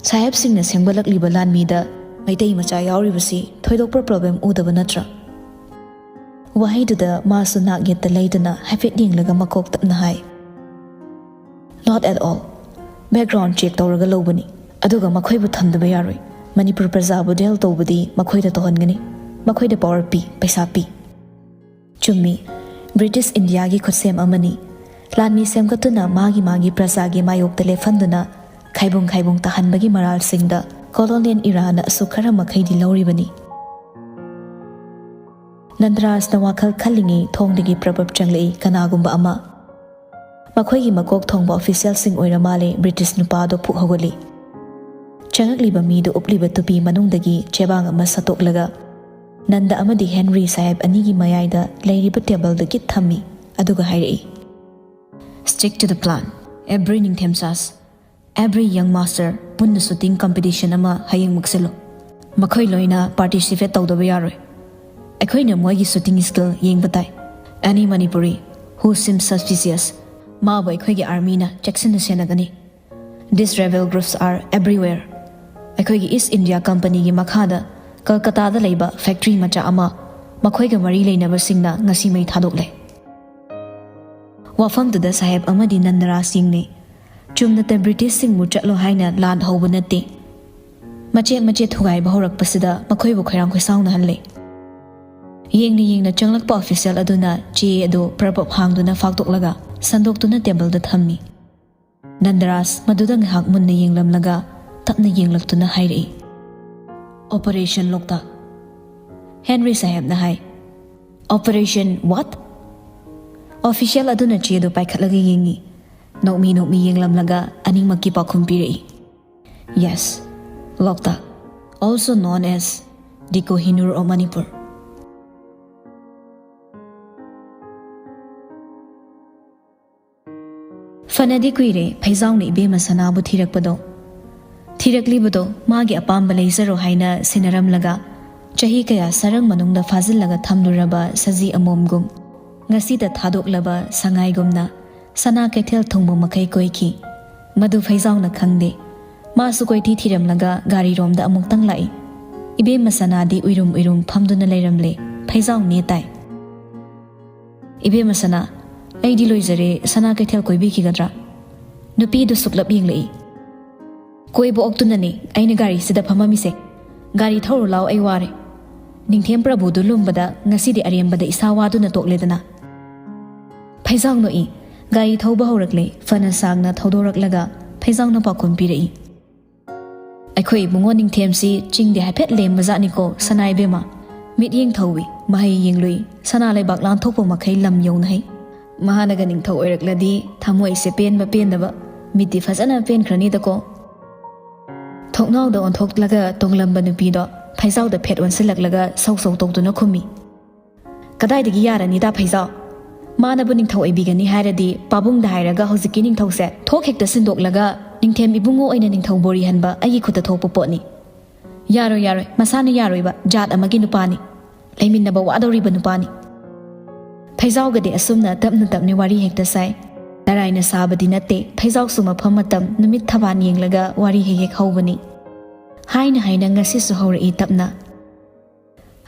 ꯁꯥꯍꯦꯕꯁꯤꯡꯅ ꯁꯦꯝꯒꯠꯂꯛꯂꯤꯕ ꯂꯥꯟꯃꯤꯗ ꯃꯩꯇꯩ ꯃꯆꯥ ꯌꯥꯎꯔꯤꯕꯁꯤ ꯊꯣꯏꯗꯣꯛꯄ problem ꯎꯗꯕ ꯅꯠꯇ꯭ꯔꯥ? ꯋꯥꯍꯩꯗꯨꯗ ꯃꯥꯁꯨ ꯅꯥꯛ ꯌꯦꯠꯇ ꯂꯩꯗꯨꯅ ꯍꯥꯏꯐꯦꯠ ꯌꯦꯡꯂꯒ ꯃꯀꯣꯛ ꯇꯞꯅ ꯍꯥꯏ, "Not at all. Background check ꯇꯧꯔꯒ ꯂꯧꯕꯅꯤ꯫ ꯑꯗꯨꯒ ꯃꯈꯣꯏꯕꯨ ꯊꯝꯗꯕ ꯌꯥꯔꯣꯏ꯫ ꯃꯅꯤꯄꯨꯔ ꯄ꯭ꯔꯖꯥꯕꯨ deal ꯇꯧꯕꯗꯤ ꯃꯈꯣꯏꯗ ꯇꯧꯍꯟꯒꯅꯤ꯫ ꯃꯈꯣꯏꯗ power ꯄꯤ, ꯄꯩꯁꯥ ꯄꯤ꯫" ꯆꯨꯝꯃꯤ, ꯕ꯭ꯔꯤꯇꯤꯁ ꯏꯟꯗꯤꯌꯥꯒꯤ ꯈꯨꯠꯁꯦꯝ ꯑꯃꯅꯤ꯫ ꯂꯥꯟꯃꯤ ꯁꯦꯝꯒꯠꯇꯨꯅ ꯃꯥꯒꯤ ꯃꯥꯒꯤ ꯄ꯭ꯔꯖꯥꯒꯤ ꯃꯥꯌꯣꯛꯇ ꯂꯦꯞꯍꯟꯗꯨꯅ ꯈꯥꯏꯕꯨꯡ ꯈꯥꯏꯕꯨꯡ ꯇꯥꯍꯟꯕꯒꯤ ꯃꯔꯥꯜꯁꯤꯡꯗ colonial ꯏꯔꯥꯅ ꯑꯁꯨꯛ ꯈꯔ ꯃꯈꯩꯗꯤ ꯂꯧꯔꯤꯕꯅꯤ꯫ ꯅꯟꯗꯔꯥꯖꯅ ꯋꯥꯈꯜ ꯈꯜꯂꯤꯉꯩ ꯊꯣꯡꯗꯒꯤ ꯄ꯭ꯔꯕꯞ ꯆꯪꯂꯛꯏ, ꯀꯅꯥꯒꯨꯝꯕ ꯑꯃ꯫ ꯃꯈꯣꯏꯒꯤ ꯃꯀꯣꯛ ꯊꯣꯡꯕ officialꯁꯤꯡ ꯑꯣꯏꯔ ꯃꯥꯜꯂꯦ꯫ ꯕ꯭ꯔꯤꯇꯤꯁ ꯅꯨꯄꯥꯗꯣ ꯐꯨꯛ ꯍꯧꯒꯠꯂꯤ꯫ ꯆꯪꯉꯛꯂꯤꯕ ꯃꯤꯗꯨ ꯎꯞꯂꯤꯕ ꯇꯨꯄꯤ ꯃꯅꯨꯡꯗꯒꯤ ꯆꯦꯕꯥꯡ ꯑꯃ ꯁꯠꯇꯣꯛꯂꯒ ꯅꯟꯗ ꯑꯃꯗꯤ ꯍꯦꯟꯔꯤ ꯁꯥꯍꯦꯕ ꯑꯅꯤꯒꯤ ꯃꯌꯥꯏꯗ ꯂꯩꯔꯤꯕ tableꯗ ꯒꯤꯠ ꯊꯝꯃꯤ, ꯑꯗꯨꯒ ꯍꯥꯏꯔꯛꯏ, "Stick to the plan. Every ꯅꯤꯡꯊꯦꯝꯆꯥꯁ, every young master ꯄꯨꯟꯅ shooting competition ꯑꯃ ꯍꯌꯦꯡꯃꯛ ꯁꯤꯜꯂꯨ꯫ ꯃꯈꯣꯏ ꯂꯣꯏꯅ participate ꯇꯧꯗꯕ ꯌꯥꯔꯣꯏ꯫ ꯑꯩꯈꯣꯏꯅ ꯃꯣꯏꯒꯤ shooting skill ꯌꯦꯡꯕ ꯇꯥꯏ꯫ Any Manipuri who seems suspicious, ꯃꯥꯕꯨ ꯑꯩꯈꯣꯏꯒꯤ armyꯅ ꯆꯦꯛꯁꯤꯟꯅ ꯁꯦꯟꯅꯒꯅꯤ꯫ These rebel groups are everywhere. ꯑꯩꯈꯣꯏꯒꯤ East India Companyꯒꯤ ꯃꯈꯥꯗ ꯀꯜꯀꯇꯥꯗ ꯂꯩꯕ factory ꯃꯆꯥ ꯑꯃ, ꯃꯈꯣꯏꯒ ꯃꯔꯤ ꯂꯩꯅꯕꯁꯤꯡꯅ ꯉꯁꯤ ꯃꯩ ꯊꯥꯗꯣꯛꯂꯦ꯫" ꯋꯥꯐꯝꯗꯨꯗ ꯁꯥꯍꯦꯕ ꯑꯃꯗꯤ ꯅꯟꯗꯔꯥꯖ ꯌꯦꯡꯅꯩ꯫ ꯆꯨꯝꯅꯇ ꯕ꯭ꯔꯤꯇꯤꯁꯁꯤꯡꯕꯨ ꯆꯠꯂꯣ ꯍꯥꯏꯅ ꯂꯥꯟ ꯍꯧꯕ ꯅꯠꯇꯦ꯫ ꯃꯆꯦꯠ ꯃꯆꯦꯠ ꯊꯨꯒꯥꯏꯕ ꯍꯧꯔꯛꯄꯁꯤꯗ ꯃꯈꯣꯏꯕꯨ ꯈꯣꯏꯔꯥꯡ ꯈꯣꯏꯁꯥꯎꯅꯍꯜꯂꯦ꯫ ꯌꯦꯡꯅ ꯌꯦꯡꯅ ꯆꯪꯂꯛꯄ official ꯑꯗꯨꯅ ꯆꯦ ꯑꯗꯨ ꯄ꯭ꯔꯕꯞ ꯍꯥꯡꯗꯨꯅ ꯐꯥꯛꯇꯣꯛꯂꯒ ꯁꯟꯗꯣꯛꯇꯨꯅ tableꯗ ꯊꯝꯃꯤ꯫ ꯅꯟꯗꯔꯥꯖ ꯃꯗꯨꯗ ꯉꯥꯏꯍꯥꯛ ꯃꯨꯟꯅ ꯌꯦꯡꯂꯝꯂꯒ ꯇꯞꯅ ꯌꯦꯡꯂꯛꯇꯨꯅ ꯍꯥꯏꯔꯛꯏ, "Operation ꯂꯣꯛꯇꯥꯛ꯫" ꯍꯦꯟꯔꯤ ꯁꯥꯍꯦꯕꯅ ꯍꯥꯏ, "Operation what?" Official ꯑꯗꯨꯅ ꯆꯦꯗꯨ ꯄꯥꯏꯈꯠꯂꯒ ꯌꯦꯡꯉꯤ꯫ ꯅꯣꯛꯃꯤ ꯅꯣꯛꯃꯤ ꯌꯦꯡꯂꯝꯂꯒ ꯑꯅꯤꯃꯛꯀꯤ ꯄꯥꯎꯈꯨꯝ ꯄꯤꯔꯛꯏ, "Yes, Loktak, also known as the Kohinoor of Manipur." ꯐꯅꯗꯤ ꯀꯨꯏꯔꯦ ꯐꯩꯖꯥꯎꯅ ꯏꯕꯦꯝꯃ ꯁꯅꯥꯕꯨ ꯊꯤꯔꯛꯄꯗꯣ꯫ ꯊꯤꯔꯛꯂꯤꯕꯗꯣ ꯃꯥꯒꯤ ꯑꯄꯥꯝꯕ ꯂꯩꯖꯔꯣ ꯍꯥꯏꯅ ꯁꯤꯟꯅꯔꯝꯂꯒ, ꯆꯍꯤ ꯀꯌꯥ ꯁꯔꯪ ꯃꯅꯨꯡꯗ ꯐꯥꯖꯤꯜꯂꯒ ꯊꯝꯂꯨꯔꯕ ꯁꯖꯤ ꯑꯃꯣꯝꯒꯨꯝ, ꯉꯁꯤꯗ ꯊꯥꯗꯣꯛꯂꯕ ꯁꯉꯥꯏꯒꯨꯝꯅ ꯁꯅꯥ ꯀꯩꯊꯦꯜ ꯊꯨꯡꯕ ꯃꯈꯩ ꯀꯣꯏꯈꯤ꯫ ꯃꯗꯨ ꯐꯩꯖꯥꯎꯅ ꯈꯪꯗꯦ꯫ ꯃꯥꯁꯨ ꯀꯣꯏꯊꯤ ꯊꯤꯔꯝꯂꯒ ꯒꯥꯔꯤꯔꯣꯝꯗ ꯑꯃꯨꯛꯇꯪ ꯂꯥꯛꯏ꯫ ꯏꯕꯦꯝꯃ ꯁꯅꯥꯗꯤ ꯎꯏꯔꯨꯝ ꯎꯏꯔꯨꯝ ꯐꯝꯗꯨꯅ ꯂꯩꯔꯝꯂꯦ꯫ ꯐꯩꯖꯥꯎ ꯅꯦ ꯇꯥꯏ꯫ "ꯏꯕꯦꯝꯃ ꯁꯅꯥ, ꯑꯩꯗꯤ ꯂꯣꯏꯖꯔꯦ, ꯁꯅꯥ ꯀꯩꯊꯦꯜ ꯀꯣꯏꯕꯤꯈꯤꯒꯗ꯭ꯔꯥ?" ꯅꯨꯄꯤꯗꯨ ꯁꯨꯛꯂꯞ ꯌꯦꯡꯂꯛꯏ꯫ "ꯀꯣꯏꯕ ꯑꯣꯛꯇꯨꯅꯅꯦ ꯑꯩꯅ ꯒꯥꯔꯤꯁꯤꯗ ꯐꯝꯃꯝꯃꯤꯁꯦ꯫ ꯒꯥꯔꯤ ꯊꯧꯔꯨ ꯂꯥꯎ, ꯑꯩ ꯋꯥꯔꯦ꯫ ꯅꯤꯡꯊꯦꯝ ꯄ꯭ꯔꯚꯨꯗꯨ ꯂꯨꯝꯕꯗ ꯉꯁꯤꯗꯤ ꯑꯔꯦꯝꯕꯗ ꯏꯁꯥ ꯋꯥꯗꯨꯅ ꯇꯣꯛꯂꯦꯗꯅ꯫" ꯐꯩꯖꯥꯎ ꯅꯣꯛꯏ꯫ ꯒꯥꯔꯤ ꯊꯧꯕ ꯍꯧꯔꯛꯂꯦ꯫ ꯐꯅ ꯁꯥꯡꯅ ꯊꯧꯗꯣꯔꯛꯂꯒ ꯐꯩꯖꯥꯎꯅ ꯄꯥꯎꯈꯨꯝ ꯄꯤꯔꯛꯏ꯫ "ꯑꯩꯈꯣꯏ ꯏꯕꯨꯡꯉꯣ ꯅꯤꯡꯊꯦꯝꯁꯤ ꯆꯤꯡꯗꯤ ꯍꯥꯏꯐꯦꯠ ꯂꯦꯝꯕꯖꯥꯠꯅꯤꯀꯣ ꯁꯅꯥ ꯏꯕꯦꯝꯃ꯫ ꯃꯤꯠꯌꯦꯡ ꯊꯧꯏ, ꯃꯍꯩ ꯌꯦꯡꯂꯨꯏ, ꯁꯅꯥ ꯂꯩꯕꯥꯛ ꯂꯥꯟꯊꯣꯛꯄ ꯃꯈꯩ ꯂꯝ ꯌꯧꯅ ꯍꯩ꯫ ꯃꯍꯥꯛꯅꯒ ꯅꯤꯡꯊꯧ ꯑꯣꯏꯔꯛꯂꯗꯤ ꯊꯃꯣꯏꯁꯦ ꯄꯦꯟꯕ ꯄꯦꯟꯗꯕ, ꯃꯤꯠꯇꯤ ꯐꯖꯅ ꯄꯦꯟꯈ꯭ꯔꯅꯤꯗꯀꯣ꯫" ꯊꯣꯡꯅꯥꯎꯗ ꯑꯣꯟꯊꯣꯛꯂꯒ ꯇꯣꯡꯂꯝꯕ ꯅꯨꯄꯤꯗꯣ ꯐꯩꯖꯥꯎꯗ ꯐꯦꯠ ꯑꯣꯟꯁꯤꯜꯂꯛꯂꯒ ꯁꯧ ꯁꯧ ꯇꯧꯗꯨꯅ ꯈꯨꯝꯃꯤ꯫ "ꯀꯗꯥꯏꯗꯒꯤ ꯌꯥꯔꯅꯤꯗ ꯐꯩꯖꯥꯎ? ꯃꯥꯅꯕꯨ ꯅꯤꯡꯊꯧ ꯑꯣꯏꯕꯤꯒꯅꯤ ꯍꯥꯏꯔꯗꯤ ꯄꯥꯕꯨꯡꯗ ꯍꯥꯏꯔꯒ ꯍꯧꯖꯤꯛꯀꯤ ꯅꯤꯡꯊꯧꯁꯦ ꯊꯣꯛ ꯍꯦꯛꯇ ꯁꯤꯟꯗꯣꯛꯂꯒ ꯅꯤꯡꯊꯦꯝ ꯏꯕꯨꯡꯉꯣ ꯑꯣꯏꯅ ꯅꯤꯡꯊꯧ ꯕꯣꯔꯤ ꯍꯟꯕ ꯑꯩꯒꯤ ꯈꯨꯠꯇ ꯊꯣꯛꯄ ꯄꯣꯠꯅꯤ꯫" "ꯌꯥꯔꯣꯏ, ꯌꯥꯔꯣꯏ, ꯃꯁꯥꯅ ꯌꯥꯔꯣꯏꯕ, ꯖꯥꯠ ꯑꯃꯒꯤ ꯅꯨꯄꯥꯅꯤ, ꯂꯩꯃꯤꯟꯅꯕ ꯋꯥꯗꯧꯔꯤꯕ ꯅꯨꯄꯥꯅꯤ꯫" ꯐꯩꯖꯥꯎꯒꯗꯤ ꯑꯁꯨꯝꯅ ꯇꯞꯅ ꯇꯞꯅ ꯋꯥꯔꯤ ꯍꯦꯛꯇ ꯁꯥꯏ꯫ ꯇꯔꯥꯏꯅ ꯁꯥꯕꯗꯤ ꯅꯠꯇꯦ, ꯐꯩꯖꯥꯎꯁꯨ ꯃꯐꯝ ꯃꯇꯝ, ꯅꯨꯃꯤꯠ ꯊꯕꯥꯟ ꯌꯦꯡꯂꯒ ꯋꯥꯔꯤ ꯍꯦꯛ ꯍꯦꯛ ꯍꯧꯕꯅꯤ꯫ ꯍꯥꯏꯅ ꯍꯥꯏꯅ ꯉꯁꯤꯁꯨ ꯍꯧꯔꯛꯏ ꯇꯞꯅ꯫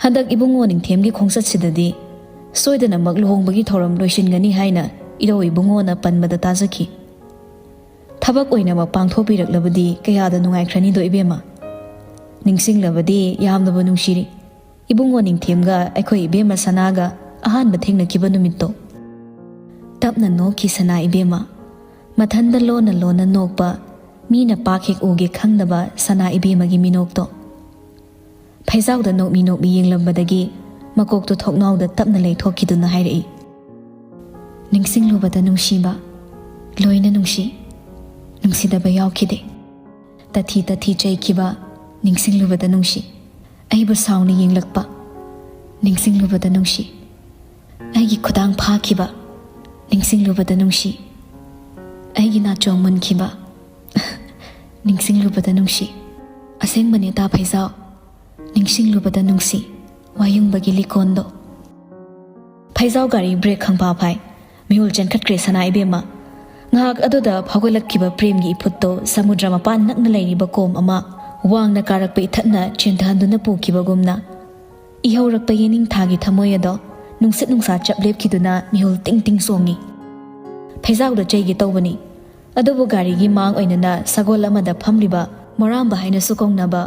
"ꯍꯟꯗꯛ ꯏꯕꯨꯡꯉꯣ ꯅꯤꯡꯊꯦꯝꯒꯤ ꯈꯣꯡꯆꯠꯁꯤꯗꯗꯤ ꯁꯣꯏꯗꯅꯃꯛ ꯂꯨꯍꯣꯡꯕꯒꯤ ꯊꯧꯔꯝ ꯂꯣꯏꯁꯤꯟꯒꯅꯤ ꯍꯥꯏꯅ ꯏꯙꯧ ꯏꯕꯨꯡꯉꯣꯅ ꯄꯟꯕꯗ ꯇꯥꯖꯈꯤ꯫ ꯊꯕꯛ ꯑꯣꯏꯅꯃꯛ ꯄꯥꯡꯊꯣꯛꯄꯤꯔꯛꯂꯕꯗꯤ ꯀꯌꯥꯗ ꯅꯨꯡꯉꯥꯏꯈ꯭ꯔꯅꯤꯗꯣ ꯏꯕꯦꯝꯃ꯫ ꯅꯤꯡꯁꯤꯡꯂꯕꯗꯤ ꯌꯥꯝꯅꯕꯨ ꯅꯨꯡꯁꯤꯔꯤ, ꯏꯕꯨꯡꯉꯣ ꯅꯤꯡꯊꯦꯝꯒ ꯑꯩꯈꯣꯏ ꯏꯕꯦꯝꯃ ꯁꯅꯥꯒ ꯑꯍꯥꯟꯕ ꯊꯦꯡꯅꯈꯤꯕ ꯅꯨꯃꯤꯠꯇꯣ꯫" ꯇꯞꯅ ꯅꯣꯛꯈꯤ ꯁꯅꯥ ꯏꯕꯦꯝꯃ꯫ ꯃꯊꯟꯗ ꯂꯣꯟꯅ ꯂꯣꯟꯅ ꯅꯣꯛꯄ, ꯃꯤꯅ ꯄꯥꯛ ꯍꯦꯛ ꯎꯒꯦ ꯈꯪꯗꯕ ꯁꯅꯥ ꯏꯕꯦꯝꯃꯒꯤ ꯃꯤꯅꯣꯛꯇꯣ꯫ ꯐꯩꯖꯥꯎꯗ ꯅꯣꯛꯃꯤ ꯅꯣꯛꯃꯤ ꯌꯦꯡꯂꯝꯕꯗꯒꯤ ꯃꯀꯣꯛꯇꯣ ꯊꯣꯛꯅꯥꯎꯗ ꯇꯞꯅ ꯂꯩꯊꯣꯛꯈꯤꯗꯨꯅ ꯍꯥꯏꯔꯛꯏ, "ꯅꯤꯡꯁꯤꯡꯂꯨꯕꯗ ꯅꯨꯡꯁꯤꯕ, ꯂꯣꯏꯅ ꯅꯨꯡꯁꯤ, ꯅꯨꯡꯁꯤꯗꯕ ꯌꯥꯎꯈꯤꯗꯦ꯫ ꯇꯊꯤ ꯇꯊꯤ ꯆꯩꯈꯤꯕ, ꯅꯤꯡꯁꯤꯡꯂꯨꯕꯗ ꯅꯨꯡꯁꯤ꯫ ꯑꯩꯕꯨ ꯁꯥꯎꯅ ꯌꯦꯡꯂꯛꯄ, ꯅꯤꯡꯁꯤꯡꯂꯨꯕꯗ ꯅꯨꯡꯁꯤ꯫ ꯑꯩꯒꯤ ꯈꯨꯗꯥꯡ ꯐꯥꯈꯤꯕ, ꯅꯤꯡꯁꯤꯡꯂꯨꯕꯗ ꯅꯨꯡꯁꯤ꯫ ꯑꯩꯒꯤ ꯅꯥꯆꯣꯝ ꯃꯨꯟꯈꯤꯕ, ꯅꯤꯡꯁꯤꯡꯂꯨꯕꯗ ꯅꯨꯡꯁꯤ꯫ ꯑꯁꯦꯡꯕꯅꯦ ꯇꯥ ꯐꯩꯖꯥꯎ, ꯅꯤꯡꯁꯤꯡꯂꯨꯕꯗ ꯅꯨꯡꯁꯤ, ꯋꯥꯌꯨꯡꯕꯒꯤ ꯂꯤꯀꯣꯟꯗꯣ꯫" ꯐꯩꯖꯥꯎ ꯒꯥꯔꯤ ꯕ꯭ꯔꯦꯛ ꯈꯪꯐꯥ ꯐꯥꯏ꯫ ꯃꯤꯍꯨꯜ ꯆꯦꯟꯈꯠꯈ꯭ꯔꯦ ꯁꯅꯥ ꯏꯕꯦꯝꯃ꯫ ꯉꯥꯏꯍꯥꯛ ꯑꯗꯨꯗ ꯐꯥꯎꯒꯠꯂꯛꯈꯤꯕ ꯄ꯭ꯔꯦꯝꯒꯤ ꯏꯐꯨꯠꯇꯣ ꯁꯃꯨꯗ꯭ꯔ ꯃꯄꯥꯟ ꯅꯛꯅ ꯂꯩꯔꯤꯕ ꯀꯣꯝ ꯑꯃ ꯋꯥꯡꯅ ꯀꯥꯔꯛꯄ ꯏꯊꯠꯅ ꯆꯦꯟꯊꯍꯟꯗꯨꯅ ꯄꯨꯈꯤꯕꯒꯨꯝꯅ, ꯏꯍꯧꯔꯛꯄ ꯌꯦꯅꯤꯡꯊꯥꯒꯤ ꯊꯃꯣꯏ ꯑꯗꯣ ꯅꯨꯡꯁꯤꯠ ꯅꯨꯡꯁꯥ ꯆꯞ ꯂꯦꯞꯈꯤꯗꯨꯅ ꯃꯤꯍꯨꯜ ꯇꯤꯡ ꯇꯤꯡ ꯆꯣꯡꯉꯤ꯫ ꯐꯩꯖꯥꯎꯗ ꯆꯩꯒꯦ ꯇꯧꯕꯅꯤ, ꯑꯗꯨꯕꯨ ꯒꯥꯔꯤꯒꯤ ꯃꯥꯡ ꯑꯣꯏꯅꯅ ꯁꯒꯣꯜ ꯑꯃꯗ ꯐꯝꯂꯤꯕ ꯃꯣꯔꯥꯝꯕ ꯍꯥꯏꯅꯁꯨ ꯀꯧꯅꯕ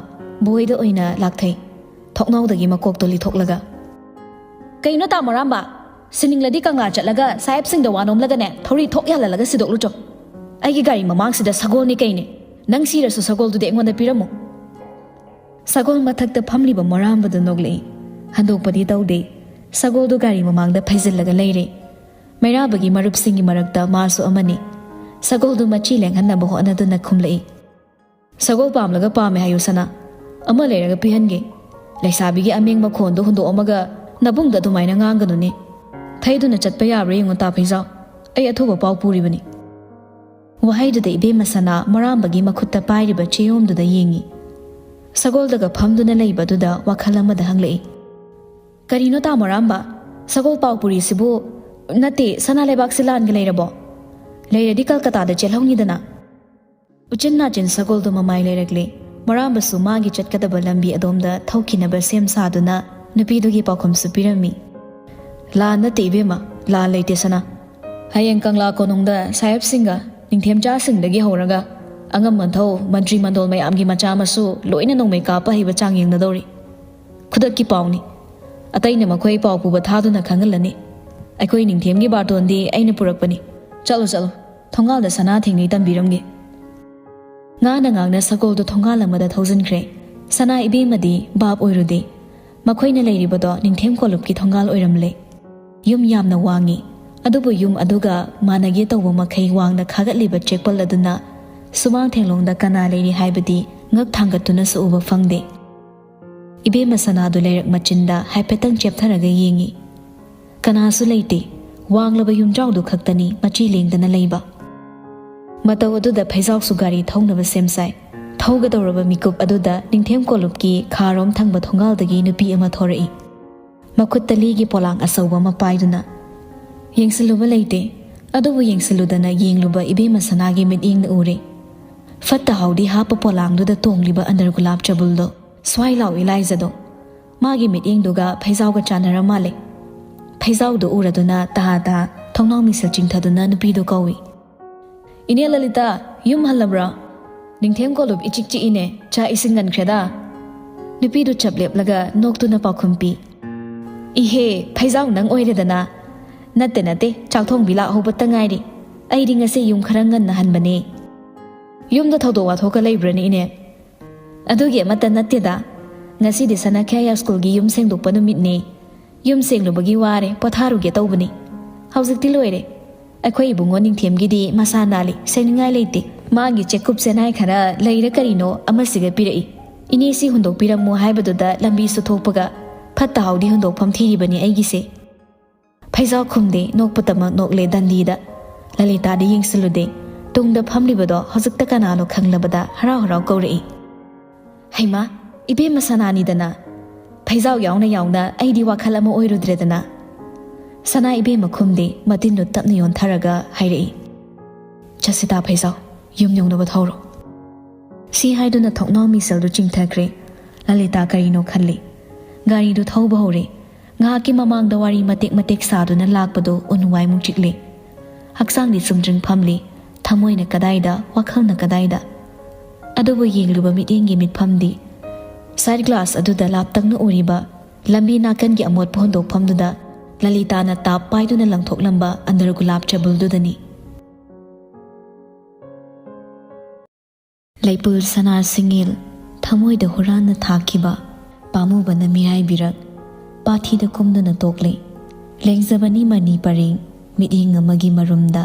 ꯕꯣꯏꯗ ꯑꯣꯏꯅ ꯂꯥꯛꯊꯩ, ꯊꯣꯡꯅꯥꯎꯗꯒꯤ ꯃꯀꯣꯛꯇꯣ ꯂꯤꯊꯣꯛꯂꯒ꯫ "ꯀꯩꯅꯣ ꯇꯥ ꯃꯣꯔꯥꯝꯕ? ꯁꯤꯅꯤꯡꯂꯗꯤ ꯀꯪꯂꯥ ꯆꯠꯂꯒ ꯁꯥꯍꯦꯕꯁꯤꯡꯗ ꯋꯥ ꯅꯣꯝꯂꯒꯅꯦ, ꯊꯧꯔꯤ ꯊꯣꯛ ꯌꯥꯜꯍꯜꯂꯒ ꯁꯤꯗꯣꯛꯂꯨꯆꯣ꯫ ꯑꯩꯒꯤ ꯒꯥꯔꯤ ꯃꯃꯥꯡꯁꯤꯗ ꯁꯒꯣꯜꯅꯤ ꯀꯩꯅꯤ꯫ ꯅꯪ ꯁꯤꯔꯁꯨ ꯁꯒꯣꯜꯗꯨꯗꯤ ꯑꯩꯉꯣꯟꯗ ꯄꯤꯔꯝꯃꯨ꯫" ꯁꯒꯣꯜ ꯃꯊꯛꯇ ꯐꯝꯂꯤꯕ ꯃꯣꯔꯥꯝꯕꯗꯨ ꯅꯣꯛꯂꯛꯏ꯫ ꯍꯟꯗꯣꯛꯄꯗꯤ ꯇꯧꯗꯦ꯫ ꯁꯒꯣꯜꯗꯨ ꯒꯥꯔꯤ ꯃꯃꯥꯡꯗ ꯐꯩꯖꯤꯜꯂꯒ ꯂꯩꯔꯦ꯫ ꯃꯩꯔꯥꯕꯒꯤ ꯃꯔꯨꯞꯁꯤꯡꯒꯤ ꯃꯔꯛꯇ ꯃꯥꯁꯨ ꯑꯃꯅꯤ꯫ ꯁꯒꯣꯜꯗꯨ ꯃꯆꯤ ꯂꯦꯡꯍꯟꯅꯕ ꯍꯣꯠꯅꯗꯨꯅ ꯈꯨꯝꯂꯛꯏ꯫ "ꯁꯒꯣꯜ ꯄꯥꯝꯂꯒ ꯄꯥꯝꯃꯦ ꯍꯥꯏꯌꯨ ꯁꯅꯥ꯫ ꯑꯃ ꯂꯩꯔꯒ ꯄꯤꯍꯟꯒꯦ꯫ ꯂꯩꯁꯥꯕꯤꯒꯤ ꯑꯃꯦꯡ ꯃꯈꯣꯟꯗꯨ ꯍꯨꯟꯗꯣꯛꯑꯝꯃꯒ ꯅꯕꯨꯡꯗ ꯑꯗꯨꯃꯥꯏꯅ ꯉꯥꯡꯒꯅꯨꯅꯦ꯫ ꯊꯩꯗꯨꯅ ꯆꯠꯄ ꯌꯥꯕ꯭ꯔꯥ ꯌꯦꯡꯉꯨ ꯇꯥ ꯐꯩꯖꯥꯎ꯫ ꯑꯩ ꯑꯊꯨꯕ ꯄꯥꯎ ꯄꯨꯔꯤꯕꯅꯤ꯫" ꯋꯥꯍꯩꯗꯨꯗ ꯏꯕꯦꯝꯃ ꯁꯅꯥ ꯃꯣꯔꯥꯝꯕꯒꯤ ꯃꯈꯨꯠꯇ ꯄꯥꯏꯔꯤꯕ ꯆꯦꯌꯣꯝꯗꯨꯗ ꯌꯦꯡꯉꯤ꯫ ꯁꯒꯣꯜꯗꯒ ꯐꯝꯗꯨꯅ ꯂꯩꯕꯗꯨꯗ ꯋꯥꯈꯜ ꯑꯃꯗ ꯍꯪꯂꯛꯏ꯫ "ꯀꯔꯤꯅꯣ ꯇꯥ ꯃꯣꯔꯥꯝꯕ? ꯁꯒꯣꯜ ꯄꯥꯎ ꯄꯨꯔꯤꯁꯤꯕꯨ? ꯅꯠꯇꯦ, ꯁꯅꯥ ꯂꯩꯕꯥꯛꯁꯤ ꯂꯥꯟꯒ ꯂꯩꯔꯕꯣ? ꯂꯩꯔꯗꯤ ꯀꯜꯀꯇꯥꯗ ꯆꯦꯜꯍꯧꯅꯤꯗꯅ꯫" ꯎꯆꯤꯟ ꯅꯥꯆꯤꯟ ꯁꯒꯣꯜꯗꯨ ꯃꯃꯥꯏ ꯂꯩꯔꯛꯂꯦ꯫ ꯃꯣꯔꯥꯝꯕꯁꯨ ꯃꯥꯒꯤ ꯆꯠꯀꯗꯕ ꯂꯝꯕꯤ ꯑꯗꯣꯝꯗ ꯊꯧꯈꯤꯅꯕ ꯁꯦꯝ ꯁꯥꯗꯨꯅ ꯅꯨꯄꯤꯗꯨꯒꯤ ꯄꯥꯎꯈꯨꯝꯁꯨ ꯄꯤꯔꯝꯃꯤ꯫ "ꯂꯥꯟ ꯅꯠꯇꯦ ꯏꯕꯦꯝꯃ, ꯂꯥꯟ ꯂꯩꯇꯦ ꯁꯅꯥ꯫ ꯍꯌꯦꯡ ꯀꯪꯂꯥ ꯀꯣꯅꯨꯡꯗ ꯁꯥꯍꯦꯕꯁꯤꯡꯒ ꯅꯤꯡꯊꯦꯝꯆꯥꯁꯤꯡꯗꯒꯤ ꯍꯧꯔꯒ ꯑꯉꯝ ꯑꯊꯧ ꯃꯟꯇ꯭ꯔꯤ ꯃꯟꯗꯣꯜ ꯃꯌꯥꯝꯒꯤ ꯃꯆꯥ ꯃꯁꯨ ꯂꯣꯏꯅ ꯅꯣꯡꯃꯩ ꯀꯥꯞꯄ ꯍꯩꯕ ꯆꯥꯡ ꯌꯦꯡꯅꯗꯧꯔꯤ꯫ ꯈꯨꯗꯛꯀꯤ ꯄꯥꯎꯅꯤ꯫ ꯑꯇꯩꯅ ꯃꯈꯣꯏ ꯄꯥꯎ ꯄꯨꯕ ꯊꯥꯗꯨꯅ ꯈꯪꯍꯜꯂꯅꯤ꯫ ꯑꯩꯈꯣꯏ ꯅꯤꯡꯊꯦꯝꯒꯤ ꯕꯥꯔꯇꯣꯟꯗꯤ ꯑꯩꯅ ꯄꯨꯔꯛꯄꯅꯤ꯫ ꯆꯠꯂꯨ, ꯆꯠꯂꯨ꯫ ꯊꯣꯡꯒꯥꯜꯗ ꯁꯅꯥ ꯊꯦꯡꯅꯩ ꯇꯝꯕꯤꯔꯝꯒꯦ꯫" ꯉꯥꯅ ꯉꯥꯡꯅ ꯁꯒꯣꯜꯗꯨ ꯊꯣꯡꯒꯥꯜ ꯑꯃꯗ ꯊꯧꯖꯤꯟꯈ꯭ꯔꯦ꯫ ꯁꯅꯥ ꯏꯕꯦꯝꯃꯗꯤ ꯚꯥꯞ ꯑꯣꯏꯔꯨꯗꯦ꯫ ꯃꯈꯣꯏꯅ ꯂꯩꯔꯤꯕꯗꯣ ꯅꯤꯡꯊꯦꯝ ꯀꯣꯂꯨꯞꯀꯤ ꯊꯣꯡꯒꯥꯜ ꯑꯣꯏꯔꯝꯂꯦ꯫ ꯌꯨꯝ ꯌꯥꯝꯅ ꯋꯥꯡꯉꯤ, ꯑꯗꯨꯕꯨ ꯌꯨꯝ ꯑꯗꯨꯒ ꯃꯥꯟꯅꯒꯦ ꯇꯧꯕ ꯃꯈꯩ ꯋꯥꯡꯅ ꯈꯥꯒꯠꯂꯤꯕ ꯆꯦꯛꯄꯜ ꯑꯗꯨꯅ ꯁꯨꯃꯥꯡ ꯊꯦꯡꯂꯣꯡꯗ ꯀꯅꯥ ꯂꯩꯔꯤ ꯍꯥꯏꯕꯗꯤ ꯉꯛ ꯊꯥꯡꯒꯠꯇꯨꯅꯁꯨ ꯎꯕ ꯐꯪꯗꯦ꯫ ꯏꯕꯦꯝꯃ ꯁꯅꯥꯗꯨ ꯂꯩꯔꯛ ꯃꯆꯤꯟꯗ ꯍꯥꯏꯐꯦꯠꯇꯪ ꯆꯦꯞꯊꯔꯒ ꯌꯦꯡꯉꯤ꯫ ꯀꯅꯥꯁꯨ ꯂꯩꯇꯦ꯫ ꯋꯥꯡꯂꯕ ꯌꯨꯝꯖꯥꯎꯗꯨ ꯈꯛꯇꯅꯤ ꯃꯆꯤ ꯂꯦꯡꯗꯅ ꯂꯩꯕ꯫ ꯃꯇꯧ ꯑꯗꯨꯗ ꯐꯩꯖꯥꯎꯁꯨ ꯒꯥꯔꯤ ꯊꯧꯅꯕ ꯁꯦꯝ ꯁꯥꯏ꯫ ꯊꯧꯒꯗꯧꯔꯕ ꯃꯤꯀꯨꯞ ꯑꯗꯨꯗ ꯅꯤꯡꯊꯦꯝ ꯀꯣꯂꯨꯞꯀꯤ ꯈꯥꯔꯣꯝ ꯊꯪꯕ ꯊꯣꯡꯒꯥꯜꯗꯒꯤ ꯅꯨꯄꯤ ꯑꯃ ꯊꯣꯔꯛꯏ꯫ ꯃꯈꯨꯠꯇ ꯂꯤꯒꯤ ꯄꯣꯂꯥꯡ ꯑꯆꯧꯕ ꯑꯃ ꯄꯥꯏꯗꯨꯅ꯫ ꯌꯦꯡꯁꯤꯜꯂꯨꯕ ꯂꯩꯇꯦ꯫ ꯑꯗꯨꯕꯨ ꯌꯦꯡꯁꯤꯜꯂꯨꯗꯅ ꯌꯦꯡꯂꯨꯕ ꯏꯕꯦꯝꯃ ꯁꯅꯥꯒꯤ ꯃꯤꯠꯌꯦꯡꯅ ꯎꯔꯦ꯫ ꯐꯠꯇ ꯍꯥꯎꯗꯤ ꯍꯥꯞꯄ ꯄꯣꯂꯥꯡꯗꯨꯗ ꯇꯣꯡꯂꯤꯕ ꯑꯟꯗꯔ ꯒꯨꯂꯥꯞ ꯆꯕꯨꯜꯗꯣ, ꯁ꯭ꯋꯥꯏ ꯂꯥꯎ ꯏꯂꯥꯏꯖꯗꯣ꯫ ꯃꯥꯒꯤ ꯃꯤꯠꯌꯦꯡꯗꯨꯒ ꯐꯩꯖꯥꯎꯒ ꯆꯥꯟꯅꯔ ꯃꯥꯜꯂꯦ꯫ ꯐꯩꯖꯥꯎꯗꯨ ꯎꯔꯗꯨꯅ ꯇꯍꯥ ꯇꯍꯥ ꯊꯣꯡꯅꯥꯎ ꯃꯤꯁꯤꯜ ꯆꯤꯡꯊꯗꯨꯅ ꯅꯨꯄꯤꯗꯨ ꯀꯧꯏ꯫ "ꯏꯅꯦ ꯂꯂꯤꯇꯥ, ꯌꯨꯝ ꯍꯜꯂꯕ꯭ꯔꯥ?" "ꯅꯤꯡꯊꯦꯝ ꯀꯣꯂꯨꯞ ꯏꯆꯤꯛ ꯆꯤꯛꯏꯅꯦ, ꯆꯥꯛ ꯏꯁꯤꯡ ꯉꯟꯈ꯭ꯔꯦꯗ?" ꯅꯨꯄꯤꯗꯨ ꯆꯞ ꯂꯦꯞꯂꯒ ꯅꯣꯛꯇꯨꯅ ꯄꯥꯎꯈꯨꯝ ꯄꯤ꯫ "ꯏꯍꯦ, ꯐꯩꯖꯥꯎ ꯅꯪ ꯑꯣꯏꯔꯦꯗꯅ?" "ꯅꯠꯇꯦ, ꯅꯠꯇꯦ, ꯆꯥꯛ ꯊꯣꯡꯕꯤ ꯂꯥꯛꯍꯧꯕꯇ ꯉꯥꯏꯔꯤ꯫ ꯑꯩꯗꯤ ꯉꯁꯤ ꯌꯨꯝ ꯈꯔ ꯉꯟꯅ ꯍꯟꯕꯅꯦ꯫" "ꯌꯨꯝꯗ ꯊꯧꯗꯣꯛ ꯋꯥꯊꯣꯛꯀ ꯂꯩꯕ꯭ꯔꯥꯅꯦ, ꯏꯅꯦ?" "ꯑꯗꯨꯒꯤ ꯑꯃꯠꯇ ꯅꯠꯇꯦꯗ꯫ ꯉꯁꯤꯗꯤ ꯁꯅꯥꯈ꯭ꯌꯥꯌꯥ ꯁ꯭ꯀꯨꯜꯒꯤ ꯌꯨꯝ ꯁꯦꯡꯗꯣꯛꯄ ꯅꯨꯃꯤꯠꯅꯦ꯫ ꯌꯨꯝ ꯁꯦꯡꯂꯨꯕꯒꯤ ꯋꯥꯔꯦ, ꯄꯣꯊꯥꯔꯨꯒꯦ ꯇꯧꯕꯅꯤ꯫ ꯍꯧꯖꯤꯛꯇꯤ ꯂꯣꯏꯔꯦ꯫ ꯑꯩꯈꯣꯏ ꯏꯕꯨꯡꯉꯣ ꯅꯤꯡꯊꯦꯝꯒꯤꯗꯤ ꯃꯁꯥ ꯅꯥꯜꯂꯤ, ꯁꯦꯡꯅꯤꯡꯉꯥꯏ ꯂꯩꯇꯦ꯫ ꯃꯥꯒꯤ ꯆꯦꯛꯀꯨꯞ ꯆꯦꯅꯥꯏ ꯈꯔ ꯂꯩꯔ ꯀꯔꯤꯅꯣ ꯑꯃꯁꯤꯒ ꯄꯤꯔꯛꯏ꯫ ꯏꯅꯦ, ꯁꯤ ꯍꯨꯟꯗꯣꯛꯄꯤꯔꯝꯃꯨ ꯍꯥꯏꯕꯗꯨꯗ ꯂꯝꯕꯤꯁꯨ ꯊꯣꯛꯄꯒ ꯐꯠꯇ ꯍꯥꯎꯗꯤ ꯍꯨꯟꯗꯣꯛꯐꯝ ꯊꯤꯔꯤꯕꯅꯤ ꯑꯩꯒꯤꯁꯦ꯫" ꯐꯩꯖꯥꯎ ꯈꯨꯝꯗꯦ, ꯅꯣꯛꯄꯇꯃꯛ ꯅꯣꯛꯂꯦ ꯗꯟꯗꯤꯗ꯫ ꯂꯂꯤꯇꯥꯗꯤ ꯌꯦꯡꯁꯤꯜꯂꯨꯗꯦ꯫ ꯇꯨꯡꯗ ꯐꯝꯂꯤꯕꯗꯣ ꯍꯧꯖꯤꯛꯇ ꯀꯅꯥꯅꯣ ꯈꯪꯂꯕꯗ ꯍꯔꯥꯎ ꯍꯔꯥꯎ ꯀꯧꯔꯛꯏ꯫ "ꯍꯩꯃꯥ, ꯏꯕꯦꯝꯃ ꯁꯅꯥꯅꯤꯗꯅ!" ꯐꯩꯖꯥꯎ ꯌꯥꯎꯅ ꯌꯥꯎꯅ ꯑꯩꯗꯤ ꯋꯥꯈꯜ ꯑꯃ ꯑꯣꯏꯔꯨꯗ꯭ꯔꯦꯗꯅ꯫ ꯁꯅꯥ ꯏꯕꯦꯝꯃ ꯈꯨꯝꯗꯦ, ꯃꯇꯤꯟꯗꯨ ꯇꯞꯅ ꯌꯣꯟꯊꯔꯒ ꯍꯥꯏꯔꯛꯏ, "ꯆꯠꯁꯤꯗ ꯐꯩꯖꯥꯎ, ꯌꯨꯝ ꯌꯧꯅꯕ ꯊꯧꯔꯣ꯫" ꯁꯤ ꯍꯥꯏꯗꯨꯅ ꯊꯣꯡꯅꯥꯎ ꯃꯤꯁꯦꯜꯗꯨ ꯆꯤꯡꯊꯈ꯭ꯔꯦ꯫ ꯂꯂꯤꯇꯥ ꯀꯔꯤꯅꯣ ꯈꯜꯂꯤ꯫ ꯒꯥꯔꯤꯗꯨ ꯊꯧꯕ ꯍꯧꯔꯦ꯫ ꯉꯥꯏꯍꯥꯛꯀꯤ ꯃꯃꯥꯡꯗ ꯋꯥꯔꯤ ꯃꯇꯦꯛ ꯃꯇꯦꯛ ꯁꯥꯗꯨꯅ ꯂꯥꯛꯄꯗꯨ ꯎꯟ ꯋꯥꯏꯃꯨꯛ ꯆꯤꯛꯂꯦ꯫ ꯍꯛꯆꯥꯡꯗꯤ ꯆꯨꯝꯗ꯭ꯔꯤꯡ ꯐꯝꯂꯤ꯫ ꯊꯃꯣꯏꯅ ꯀꯗꯥꯏꯗ, ꯋꯥꯈꯜꯅ ꯀꯗꯥꯏꯗ? ꯑꯗꯨꯕꯨ ꯌꯦꯡꯂꯨꯕ ꯃꯤꯠꯌꯦꯡꯒꯤ ꯃꯤꯠꯐꯝꯗꯤ ꯁꯥꯏꯠ ꯒ꯭ꯂꯥꯁ ꯑꯗꯨꯗ ꯂꯥꯞꯇꯛꯅ ꯎꯔꯤꯕ ꯂꯝꯕꯤ ꯅꯥꯀꯟꯒꯤ ꯑꯃꯣꯠꯄ ꯍꯨꯟꯗꯣꯛꯐꯝꯗꯨꯗ ꯂꯂꯤꯇꯥꯅ ꯇꯥꯞ ꯄꯥꯏꯗꯨꯅ ꯂꯪꯊꯣꯛꯂꯝꯕ ꯑꯟꯗꯔ ꯒꯨꯂꯥꯞ ꯆꯕꯨꯜꯗꯨꯗꯅꯤ꯫ ꯂꯩꯄꯨꯜ ꯁꯅꯥ ꯁꯤꯡꯉꯦꯜ, ꯊꯃꯣꯏꯗ ꯍꯨꯔꯥꯟꯅ ꯊꯥꯈꯤꯕ, ꯄꯥꯝꯃꯨꯕꯅ ꯃꯤꯔꯥꯏꯕꯤꯔꯛ, ꯄꯥꯊꯤꯗ ꯀꯨꯝꯗꯨꯅ ꯇꯣꯛꯂꯦ꯫ ꯂꯦꯡꯖꯕꯅꯤ ꯃꯅꯤ ꯄꯔꯦꯡ, ꯃꯤꯠꯌꯦꯡ ꯑꯃꯒꯤ ꯃꯔꯨꯝꯗ꯫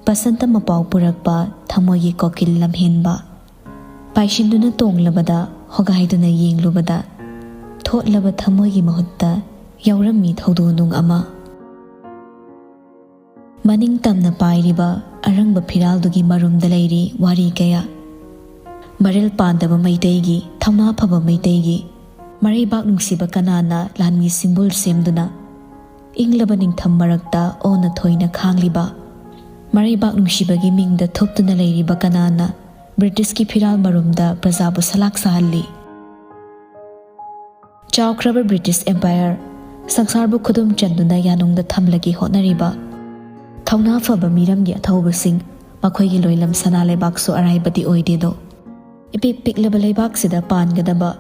ꯕꯁꯟꯇ ꯃꯄꯥꯎ ꯄꯨꯔꯛꯄ ꯊꯃꯣꯏꯒꯤ ꯀꯣꯀꯤꯜ ꯂꯝꯍꯦꯟꯕ꯫ ꯄꯥꯏꯁꯤꯟꯗꯨꯅ ꯇꯣꯡꯂꯕꯗ, ꯍꯣꯒꯥꯏꯗꯨꯅ ꯌꯦꯡꯂꯨꯕꯗ, ꯊꯣꯠꯂꯕ ꯊꯃꯣꯏꯒꯤ ꯃꯍꯨꯠꯇ ꯌꯥꯎꯔꯝꯃꯤ ꯊꯧꯗꯣ ꯅꯨꯡ ꯑꯃ꯫ ꯃꯅꯤꯡ ꯇꯝꯅ ꯄꯥꯏꯔꯤꯕ ꯑꯔꯪꯕ ꯐꯤꯔꯥꯜꯗꯨꯒꯤ ꯃꯔꯨꯝꯗ ꯂꯩꯔꯤ ꯋꯥꯔꯤ ꯀꯌꯥ꯫ ꯃꯔꯤꯜ ꯄꯥꯟꯗꯕ ꯃꯩꯇꯩꯒꯤ, ꯊꯧꯅꯥ ꯐꯕ ꯃꯩꯇꯩꯒꯤ, ꯃꯔꯩꯕꯥꯛ ꯅꯨꯡꯁꯤꯕ ꯀꯅꯥꯅ ꯂꯥꯟꯃꯤ ꯁꯤꯡꯕꯨꯜ ꯁꯦꯝꯗꯨꯅ ꯏꯪꯂꯕ ꯅꯤꯡꯊꯝ ꯃꯔꯛꯇ ꯑꯣꯟꯅ ꯊꯣꯏꯅ ꯈꯥꯡꯂꯤꯕ, ꯃꯔꯩꯕꯥꯛ ꯅꯨꯡꯁꯤꯕꯒꯤ ꯃꯤꯡꯗ ꯊꯨꯞꯇꯨꯅ ꯂꯩꯔꯤꯕ ꯀꯅꯥꯅ ꯕ꯭ꯔꯤꯇꯤꯁꯀꯤ ꯐꯤꯔꯥꯜ ꯃꯔꯨꯝꯗ ꯄ꯭ꯔꯖꯥꯕꯨ ꯁꯂꯥꯛ ꯁꯥꯍꯜꯂꯤ? ꯆꯥꯎꯈ꯭ꯔꯕ ꯕ꯭ꯔꯤꯇꯤꯁ ꯑꯦꯝꯄꯥꯌꯔ, ꯁꯪꯁꯥꯔꯕꯨ ꯈꯨꯗꯨꯝ ꯆꯟꯗꯨꯅ ꯌꯥꯅꯨꯡꯗ ꯊꯝꯂꯒꯦ ꯍꯣꯠꯅꯔꯤꯕ ꯊꯧꯅꯥ ꯐꯕ ꯃꯤꯔꯝꯒꯤ ꯑꯊꯧꯕꯁꯤꯡ, ꯃꯈꯣꯏꯒꯤ ꯂꯣꯏꯂꯝ ꯁꯅꯥ ꯂꯩꯕꯥꯛꯁꯨ ꯑꯔꯥꯏꯕꯗꯤ ꯑꯣꯏꯗꯦꯗꯣ꯫ ꯏꯄꯤꯛ ꯄꯤꯛꯂꯕ ꯂꯩꯕꯥꯛꯁꯤꯗ ꯄꯥꯟꯒꯗꯕ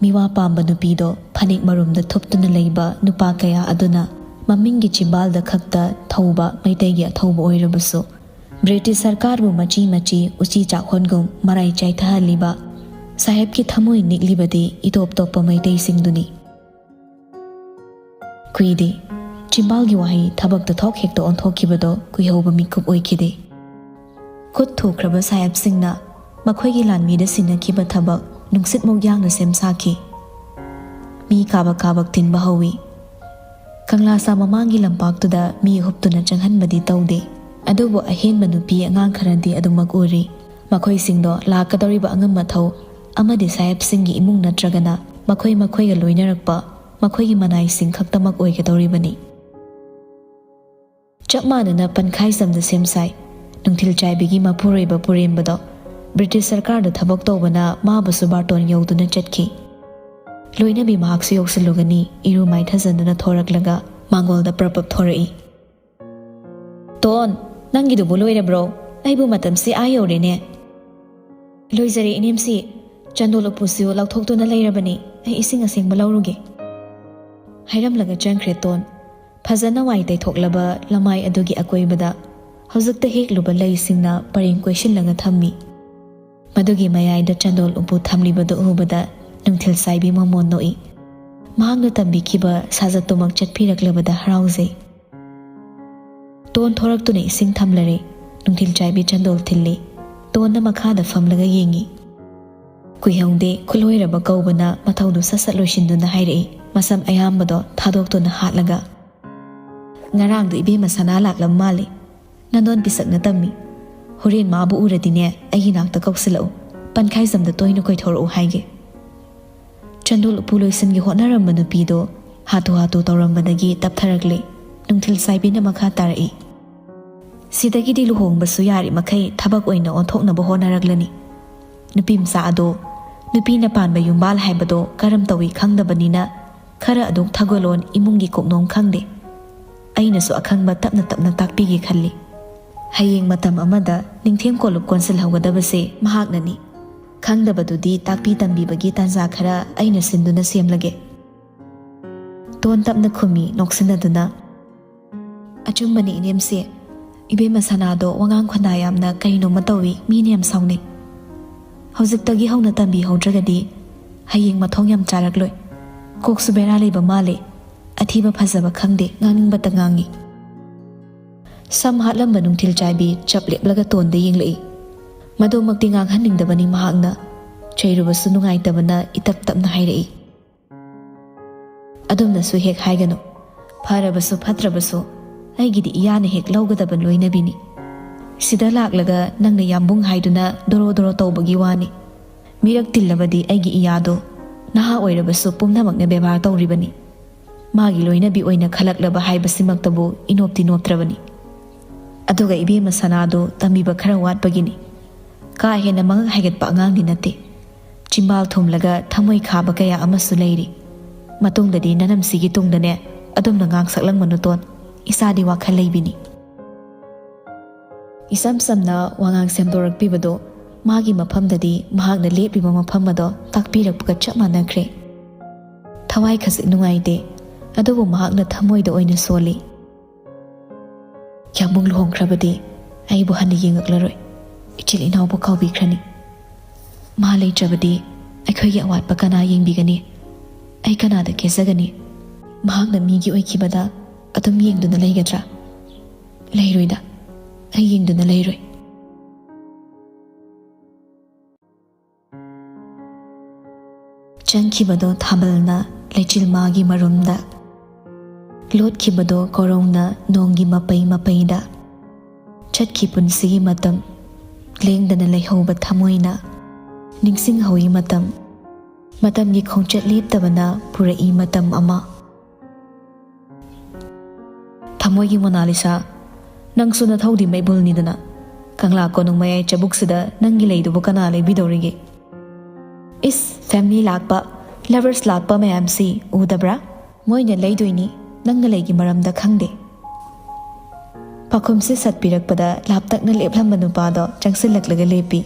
ꯃꯤꯋꯥ ꯄꯥꯝꯕ ꯅꯨꯄꯤꯗꯣ ꯐꯅꯦꯛ ꯃꯔꯨꯝꯗ ꯊꯨꯞꯇꯨꯅ ꯂꯩꯕ ꯅꯨꯄꯥ ꯀꯌꯥ ꯑꯗꯨꯅ ꯃꯃꯤꯡꯒꯤ ꯆꯤꯝꯕꯥꯜꯗ ꯈꯛꯇ ꯊꯧꯕ ꯃꯩꯇꯩꯒꯤ ꯑꯊꯧꯕ ꯑꯣꯏꯔꯕꯁꯨ, ꯕ꯭ꯔꯤꯇꯤꯁ ꯁꯔꯀꯥꯔꯕꯨ ꯃꯆꯤ ꯃꯆꯤ ꯎꯆꯤ ꯆꯥꯛꯍꯣꯟꯒꯨꯝ ꯃꯔꯥꯏ ꯆꯥꯏꯊꯍꯜꯂꯤꯕ ꯁꯥꯍꯦꯕꯀꯤ ꯊꯃꯣꯏ ꯅꯤꯛꯂꯤꯕꯗꯤ ꯏꯇꯣꯞ ꯇꯣꯞꯄ ꯃꯩꯇꯩꯁꯤꯡꯗꯨꯅꯤ꯫ ꯀꯨꯏꯗꯦ, ꯆꯤꯝꯕꯥꯜꯒꯤ ꯋꯥꯍꯩ ꯊꯕꯛꯇ ꯊꯣꯛ ꯍꯦꯛꯇ ꯑꯣꯟꯊꯣꯛꯈꯤꯕꯗꯣ ꯀꯨꯏꯍꯧꯕ ꯃꯤꯀꯨꯞ ꯑꯣꯏꯈꯤꯗꯦ꯫ ꯈꯨꯠ ꯊꯨꯈ꯭ꯔꯕ ꯁꯥꯍꯦꯕꯁꯤꯡꯅ ꯃꯈꯣꯏꯒꯤ ꯂꯥꯟꯃꯤꯗ ꯁꯤꯟꯅꯈꯤꯕ ꯊꯕꯛ ꯅꯨꯡꯁꯤꯠꯃꯨꯛ ꯌꯥꯡꯅ ꯁꯦꯝ ꯁꯥꯈꯤ꯫ ꯃꯤ ꯀꯥꯕꯛ ꯀꯥꯕꯛ ꯇꯤꯟꯕ ꯍꯧꯏ꯫ ꯀꯪꯂꯥꯁꯥ ꯃꯃꯥꯡꯒꯤ ꯂꯝꯄꯥꯛꯇꯨꯗ ꯃꯤ ꯍꯨꯞꯇꯨꯅ ꯆꯪꯍꯟꯕꯗꯤ ꯇꯧꯗꯦ, ꯑꯗꯨꯕꯨ ꯑꯍꯦꯟꯕ ꯅꯨꯄꯤ ꯑꯉꯥꯡ ꯈꯔꯗꯤ ꯑꯗꯨꯃꯛ ꯎꯔꯤ꯫ ꯃꯈꯣꯏꯁꯤꯡꯗꯣ ꯂꯥꯛꯀꯗꯧꯔꯤꯕ ꯑꯉꯝ ꯑꯊꯧ ꯑꯃꯗꯤ ꯁꯥꯍꯦꯕꯁꯤꯡꯒꯤ ꯏꯃꯨꯡ ꯅꯠꯇ꯭ꯔꯒꯅ ꯃꯈꯣꯏ ꯃꯈꯣꯏꯒ ꯂꯣꯏꯅꯔꯛꯄ ꯃꯈꯣꯏꯒꯤ ꯃꯅꯥꯏꯁꯤꯡ ꯈꯛꯇꯃꯛ ꯑꯣꯏꯒꯗꯧꯔꯤꯕꯅꯤ꯫ ꯆꯞ ꯃꯥꯟꯅꯅ ꯄꯟꯈꯥꯏꯖꯝꯗ ꯁꯦꯝ ꯁꯥꯏ꯫ ꯅꯨꯡꯊꯤꯜ ꯆꯥꯏꯕꯤꯒꯤ ꯃꯄꯨꯔꯣꯏꯕ ꯄꯨꯔꯦꯝꯕꯗꯣ ꯕ꯭ꯔꯤꯇꯤꯁ ꯁꯔꯀꯥꯔꯗ ꯊꯕꯛ ꯇꯧꯕꯅ ꯃꯥꯕꯨꯁꯨ ꯕꯥꯔꯇꯣꯟ ꯌꯧꯗꯨꯅ ꯆꯠꯈꯤ꯫ ꯂꯣꯏꯅꯕꯤ ꯃꯍꯥꯛꯁꯨ ꯌꯧꯁꯤꯜꯂꯨꯒꯅꯤ, ꯏꯔꯨ ꯃꯥꯏꯊꯖꯗꯨꯅ ꯊꯣꯔꯛꯂꯒ ꯃꯥꯡꯒꯣꯜꯗ ꯄ꯭ꯔꯞ ꯄ꯭ꯔꯞ ꯊꯣꯔꯛꯏ꯫ "ꯇꯣꯟ, ꯅꯪꯒꯤꯗꯨꯕꯨ ꯂꯣꯏꯔꯕ꯭ꯔꯣ? ꯑꯩꯕꯨ ꯃꯇꯝꯁꯤ ꯑꯥ ꯌꯧꯔꯦꯅꯦ꯫" "ꯂꯣꯏꯖꯔꯦ ꯏꯅꯦꯝꯁꯤ, ꯆꯟꯗꯣꯜ ꯎꯄꯨꯁꯨ ꯂꯧꯊꯣꯛꯇꯨꯅ ꯂꯩꯔꯕꯅꯤ, ꯑꯩ ꯏꯁꯤꯡ ꯑꯁꯦꯡꯕ ꯂꯧꯔꯨꯒꯦ꯫" ꯍꯥꯏꯔꯝꯂꯒ ꯆꯪꯈ꯭ꯔꯦ ꯇꯣꯟ꯫ ꯐꯖꯅ ꯋꯥꯏ ꯇꯩꯊꯣꯛꯂꯕ ꯂꯃꯥꯏ ꯑꯗꯨꯒꯤ ꯑꯀꯣꯏꯕꯗ ꯍꯧꯖꯤꯛꯇ ꯍꯦꯛꯂꯨꯕ ꯂꯩꯁꯤꯡꯅ ꯄꯔꯦꯡ ꯀꯣꯏꯁꯤꯜꯂꯒ ꯊꯝꯃꯤ꯫ ꯃꯗꯨꯒꯤ ꯃꯌꯥꯏꯗ ꯆꯟꯗꯣꯜ ꯎꯄꯨ ꯊꯝꯂꯤꯕꯗꯨ ꯎꯕꯗ ꯅꯨꯡꯊꯤꯜ ꯆꯥꯏꯕꯤ ꯃꯃꯣꯟ ꯅꯣꯛꯏ꯫ ꯃꯍꯥꯛꯅ ꯇꯝꯕꯤꯈꯤꯕ ꯁꯥꯖꯠꯇꯨꯃꯛ ꯆꯠꯄꯤꯔꯛꯂꯕꯗ ꯍꯔꯥꯎꯖꯩ꯫ ꯇꯣꯟ ꯊꯣꯔꯛꯇꯨꯅ ꯏꯁꯤꯡ ꯊꯝꯂꯔꯦ꯫ ꯅꯨꯡꯊꯤꯜ ꯆꯥꯏꯕꯤ ꯆꯟꯗꯣꯜ ꯊꯤꯜꯂꯤ꯫ ꯇꯣꯟꯅ ꯃꯈꯥꯗ ꯐꯝꯂꯒ ꯌꯦꯡꯉꯤ꯫ ꯀꯨꯏꯍꯧꯗꯦ, ꯈꯨꯠꯂꯣꯏꯔꯕ ꯀꯧꯕꯅ ꯃꯊꯧꯗꯨ ꯁꯠ ꯁꯠ ꯂꯣꯏꯁꯤꯟꯗꯨꯅ ꯍꯥꯏꯔꯛꯏ, ꯃꯁꯝ ꯑꯌꯥꯝꯕꯗꯣ ꯊꯥꯗꯣꯛꯇꯨꯅ ꯍꯥꯠꯂꯒ꯫ "ꯉꯔꯥꯡꯗꯣ ꯏꯕꯦꯝꯃ ꯁꯅꯥ ꯂꯥꯛꯂꯝ ꯃꯥꯜꯂꯤ꯫ ꯅꯟꯗꯣꯟ ꯄꯤꯁꯛꯅ ꯇꯝꯃꯤ꯫ ꯍꯣꯔꯦꯟ ꯃꯥꯕꯨ ꯎꯔꯗꯤꯅꯦ, ꯑꯩꯒꯤ ꯅꯥꯛꯇ ꯀꯧꯁꯤꯜꯂꯛꯎ꯫ ꯄꯟꯈꯥꯏꯖꯝꯗ ꯇꯣꯏꯅ ꯀꯣꯏꯊꯣꯔꯛꯎ ꯍꯥꯏꯒꯦ꯫" ꯆꯟꯗꯣꯜ ꯎꯄꯨ ꯂꯣꯏꯁꯤꯟꯒꯦ ꯍꯣꯠꯅꯔꯝꯕ ꯅꯨꯄꯤꯗꯣ ꯍꯥꯊꯨ ꯍꯥꯊꯨ ꯇꯧꯔꯝꯕꯗꯒꯤ ꯇꯞꯊꯔꯛꯂꯦ꯫ ꯅꯨꯡꯊꯤꯜ ꯆꯥꯏꯕꯤꯅ ꯃꯈꯥ ꯇꯥꯔꯛꯏ, "ꯁꯤꯗꯒꯤꯗꯤ ꯂꯨꯍꯣꯡꯕꯁꯨ ꯌꯥꯔꯤ ꯃꯈꯩ ꯊꯕꯛ ꯑꯣꯏꯅ ꯑꯣꯟꯊꯣꯛꯅꯕ ꯍꯣꯠꯅꯔꯛꯂꯅꯤ꯫ ꯅꯨꯄꯤ ꯃꯆꯥ ꯑꯗꯣ, ꯅꯨꯄꯤꯅ ꯄꯥꯟꯕ ꯌꯨꯝꯕꯥꯜ ꯍꯥꯏꯕꯗꯣ ꯀꯔꯝ ꯇꯧꯏ ꯈꯪꯗꯕꯅꯤꯅ, ꯈꯔ ꯑꯗꯨꯝ ꯊꯥꯒꯣꯏꯂꯣꯟ, ꯏꯃꯨꯡꯒꯤ ꯀꯨꯞꯅꯣꯝ ꯈꯪꯗꯦ꯫ ꯑꯩꯅꯁꯨ ꯑꯈꯪꯕ ꯇꯞꯅ ꯇꯞꯅ ꯇꯥꯛꯄꯤꯒꯦ ꯈꯜꯂꯤ꯫ ꯍꯌꯦꯡ ꯃꯇꯝ ꯑꯃꯗ ꯅꯤꯡꯊꯦꯝ ꯀꯣꯂꯨꯞ ꯀꯣꯟꯁꯤꯜꯍꯧꯒꯗꯕꯁꯦ ꯃꯍꯥꯛꯅꯅꯤ꯫ ꯈꯪꯗꯕꯗꯨꯗꯤ ꯇꯥꯛꯄꯤ ꯇꯝꯕꯤꯕꯒꯤ ꯇꯥꯟꯖꯥ ꯈꯔ ꯑꯩꯅ ꯁꯤꯟꯗꯨꯅ ꯁꯦꯝꯂꯒꯦ꯫" ꯇꯣꯟ ꯇꯞꯅ ꯈꯨꯝꯃꯤ, ꯅꯣꯛꯁꯤꯟꯅꯗꯨꯅ꯫ "ꯑꯆꯨꯝꯕꯅꯤ ꯏꯅꯦꯝꯁꯦ, ꯏꯕꯦꯝꯃ ꯁꯅꯥꯗꯣ ꯋꯥꯉꯥꯡ ꯈꯨꯟꯗꯥ ꯌꯥꯝꯅ ꯀꯔꯤꯅꯣꯃ ꯇꯧꯏ, ꯃꯤꯅ ꯌꯥꯝ ꯁꯥꯎꯅꯩ꯫ ꯍꯧꯖꯤꯛꯇꯒꯤ ꯍꯧꯅ ꯇꯝꯕꯤꯍꯧꯗ꯭ꯔꯒꯗꯤ ꯍꯌꯦꯡ ꯃꯊꯣꯡ ꯌꯥꯝ ꯆꯥꯔꯛꯂꯣꯏ꯫ ꯀꯣꯛꯁꯨ ꯕꯦꯔꯥ ꯂꯩꯕ ꯃꯥꯜꯂꯦ, ꯑꯊꯤꯕ ꯐꯖꯕ ꯈꯪꯗꯦ, ꯉꯥꯡꯅꯤꯡꯕꯇ ꯉꯥꯡꯉꯤ꯫" ꯁꯝ ꯍꯥꯠꯂꯝꯕ ꯅꯨꯡꯊꯤꯜ ꯆꯥꯏꯕꯤ ꯆꯞ ꯂꯦꯞꯂꯒ ꯇꯣꯟꯗ ꯌꯦꯡꯂꯛꯏ꯫ ꯃꯗꯨꯃꯛꯇꯤ ꯉꯥꯡꯍꯟꯅꯤꯡꯗꯕꯅꯤ ꯃꯍꯥꯛꯅ, ꯆꯩꯔꯨꯕꯁꯨ ꯅꯨꯡꯉꯥꯏꯇꯕꯅ ꯏꯇꯞ ꯇꯞꯅ ꯍꯥꯏꯔꯛꯏ꯫ "ꯑꯗꯨꯝꯅꯁꯨ ꯍꯦꯛ ꯍꯥꯏꯒꯅꯨ꯫ ꯐꯔꯕꯁꯨ ꯐꯠꯇ꯭ꯔꯕꯁꯨ ꯑꯩꯒꯤꯗꯤ ꯏꯌꯥꯅ ꯍꯦꯛ ꯂꯧꯒꯗꯕ ꯂꯣꯏꯅꯕꯤꯅꯤ꯫ ꯁꯤꯗ ꯂꯥꯛꯂꯒ ꯅꯪꯅ ꯌꯥꯝꯕꯨꯡ ꯍꯥꯏꯗꯨꯅ ꯗꯣꯔꯣ ꯗꯣꯔꯣ ꯇꯧꯕꯒꯤ ꯋꯥꯅꯤ꯫ ꯃꯤꯔꯛ ꯇꯤꯜꯂꯕꯗꯤ ꯑꯩꯒꯤ ꯏꯌꯥꯗꯣ ꯅꯍꯥ ꯑꯣꯏꯔꯕꯁꯨ ꯄꯨꯝꯅꯃꯛꯅ ꯕꯦꯕꯥꯔ ꯇꯧꯔꯤꯕꯅꯤ꯫ ꯃꯥꯒꯤ ꯂꯣꯏꯅꯕꯤ ꯑꯣꯏꯅ ꯈꯜꯂꯛꯂꯕ ꯍꯥꯏꯕꯁꯤꯃꯛꯇꯕꯨ ꯏꯅꯣꯞꯇꯤ ꯅꯣꯞꯇ꯭ꯔꯕꯅꯤ꯫ ꯑꯗꯨꯒ ꯏꯕꯦꯝꯃ ꯁꯅꯥꯗꯣ ꯇꯝꯕꯤꯕ ꯈꯔ ꯋꯥꯠꯄꯒꯤꯅꯤ꯫ ꯀꯥ ꯍꯦꯟꯅ ꯃꯉꯛ ꯍꯥꯏꯒꯠꯄ ꯑꯉꯥꯡꯗꯤ ꯅꯠꯇꯦ꯫ ꯆꯤꯝꯕꯥꯜ ꯊꯨꯝꯂꯒ ꯊꯃꯣꯏ ꯈꯥꯕ ꯀꯌꯥ ꯑꯃꯁꯨ ꯂꯩꯔꯤ꯫ ꯃꯇꯨꯡꯗꯗꯤ ꯅꯅꯝꯁꯤꯒꯤ ꯇꯨꯡꯗꯅꯦ ꯑꯗꯨꯝꯅ ꯉꯥꯡ ꯁꯛꯂꯝꯒꯅꯨ ꯇꯣꯟ꯫ ꯏꯆꯥꯗꯤ ꯋꯥꯈꯜ ꯂꯩꯕꯤꯅꯤ꯫" ꯏꯆꯝ ꯆꯝꯅ ꯋꯥꯉꯥꯡ ꯁꯦꯝꯗꯣꯔꯛꯄꯤꯕꯗꯣ ꯃꯥꯒꯤ ꯃꯐꯝꯗꯗꯤ ꯃꯍꯥꯛꯅ ꯂꯦꯞꯂꯤꯕ ꯃꯐꯝ ꯑꯗꯣ ꯇꯥꯛꯄꯤꯔꯛꯄꯒ ꯆꯞ ꯃꯥꯟꯅꯈ꯭ꯔꯦ꯫ ꯊꯋꯥꯏ ꯈꯖꯤꯛ ꯅꯨꯡꯉꯥꯏꯇꯦ, ꯑꯗꯨꯕꯨ ꯃꯍꯥꯛꯅ ꯊꯃꯣꯏꯗ ꯑꯣꯏꯅ ꯁꯣꯜꯂꯤ꯫ "ꯌꯥꯝꯕꯨꯡ ꯂꯨꯍꯣꯡꯈ꯭ꯔꯕꯗꯤ ꯑꯩꯕꯨ ꯍꯟꯅ ꯌꯦꯡꯉꯛꯂꯔꯣꯏ꯫ ꯏꯆꯤꯜ ꯏꯅꯥꯎꯕꯨ ꯀꯥꯎꯕꯤꯈ꯭ꯔꯅꯤ꯫ ꯃꯥ ꯂꯩꯇ꯭ꯔꯕꯗꯤ ꯑꯩꯈꯣꯏꯒꯤ ꯑꯋꯥꯠꯄ ꯀꯅꯥ ꯌꯦꯡꯕꯤꯒꯅꯤ? ꯑꯩ ꯀꯅꯥꯗ ꯀꯦꯖꯒꯅꯤ? ꯃꯍꯥꯛꯅ ꯃꯤꯒꯤ ꯑꯣꯏꯈꯤꯕꯗ ꯑꯗꯨꯝ ꯌꯦꯡꯗꯨꯅ ꯂꯩꯒꯗ꯭ꯔꯥ? ꯂꯩꯔꯣꯏꯗ, ꯑꯩ ꯌꯦꯡꯗꯨꯅ ꯂꯩꯔꯣꯏ꯫" ꯆꯪꯈꯤꯕꯗꯣ ꯊꯥꯕꯜꯅ ꯂꯩꯆꯤꯜ ꯃꯥꯒꯤ ꯃꯔꯨꯝꯗ, ꯂꯣꯠꯈꯤꯕꯗꯣ ꯀꯣꯔꯧꯅ ꯅꯣꯡꯒꯤ ꯃꯄꯩ ꯃꯄꯩꯗ, ꯆꯠꯈꯤ ꯄꯨꯟꯁꯤꯒꯤ ꯃꯇꯝ, ꯂꯦꯡꯗꯅ ꯂꯩꯍꯧꯕ ꯊꯃꯣꯏꯅ ꯅꯤꯡꯁꯤꯡꯍꯧꯏ ꯃꯇꯝ꯫ ꯃꯇꯝꯒꯤ ꯈꯣꯡꯆꯠ ꯂꯦꯞꯇꯕꯅ ꯄꯨꯔꯛꯏ ꯃꯇꯝ ꯑꯃ꯫ ꯃꯣꯏꯒꯤ ꯃꯣꯅꯥꯂꯤꯁꯥ, ꯅꯪꯁꯨ ꯅꯊꯧꯗꯤ ꯃꯩꯕꯨꯜꯅꯤꯗꯅ꯫ ꯀꯪꯂꯥ ꯀꯣꯅꯨꯡ ꯃꯌꯥꯏ ꯆꯕꯨꯛꯁꯤꯗ ꯅꯪꯒꯤ ꯂꯩꯗꯨꯕꯨ ꯀꯅꯥ ꯂꯩꯕꯤꯗꯧꯔꯤꯒꯦ? ꯏꯁ, ꯐꯦꯃꯤꯂꯤ ꯂꯥꯛꯄ, ꯂꯚꯔꯁ ꯂꯥꯛꯄ ꯃꯌꯥꯝꯁꯤ ꯎꯗꯕ꯭ꯔꯥ? ꯃꯣꯏꯅ ꯂꯩꯗꯣꯏꯅꯤ, ꯅꯪꯅ ꯂꯩꯒꯤ ꯃꯔꯝꯗ ꯈꯪꯗꯦ꯫ ꯄꯥꯈꯨꯝꯁꯤ ꯁꯠꯄꯤꯔꯛꯄꯗ ꯂꯥꯞꯇꯛꯅ ꯂꯦꯞꯂꯝꯕ ꯅꯨꯄꯥꯗꯣ ꯆꯪꯁꯤꯜꯂꯛꯂꯒ ꯂꯦꯞꯄꯤ꯫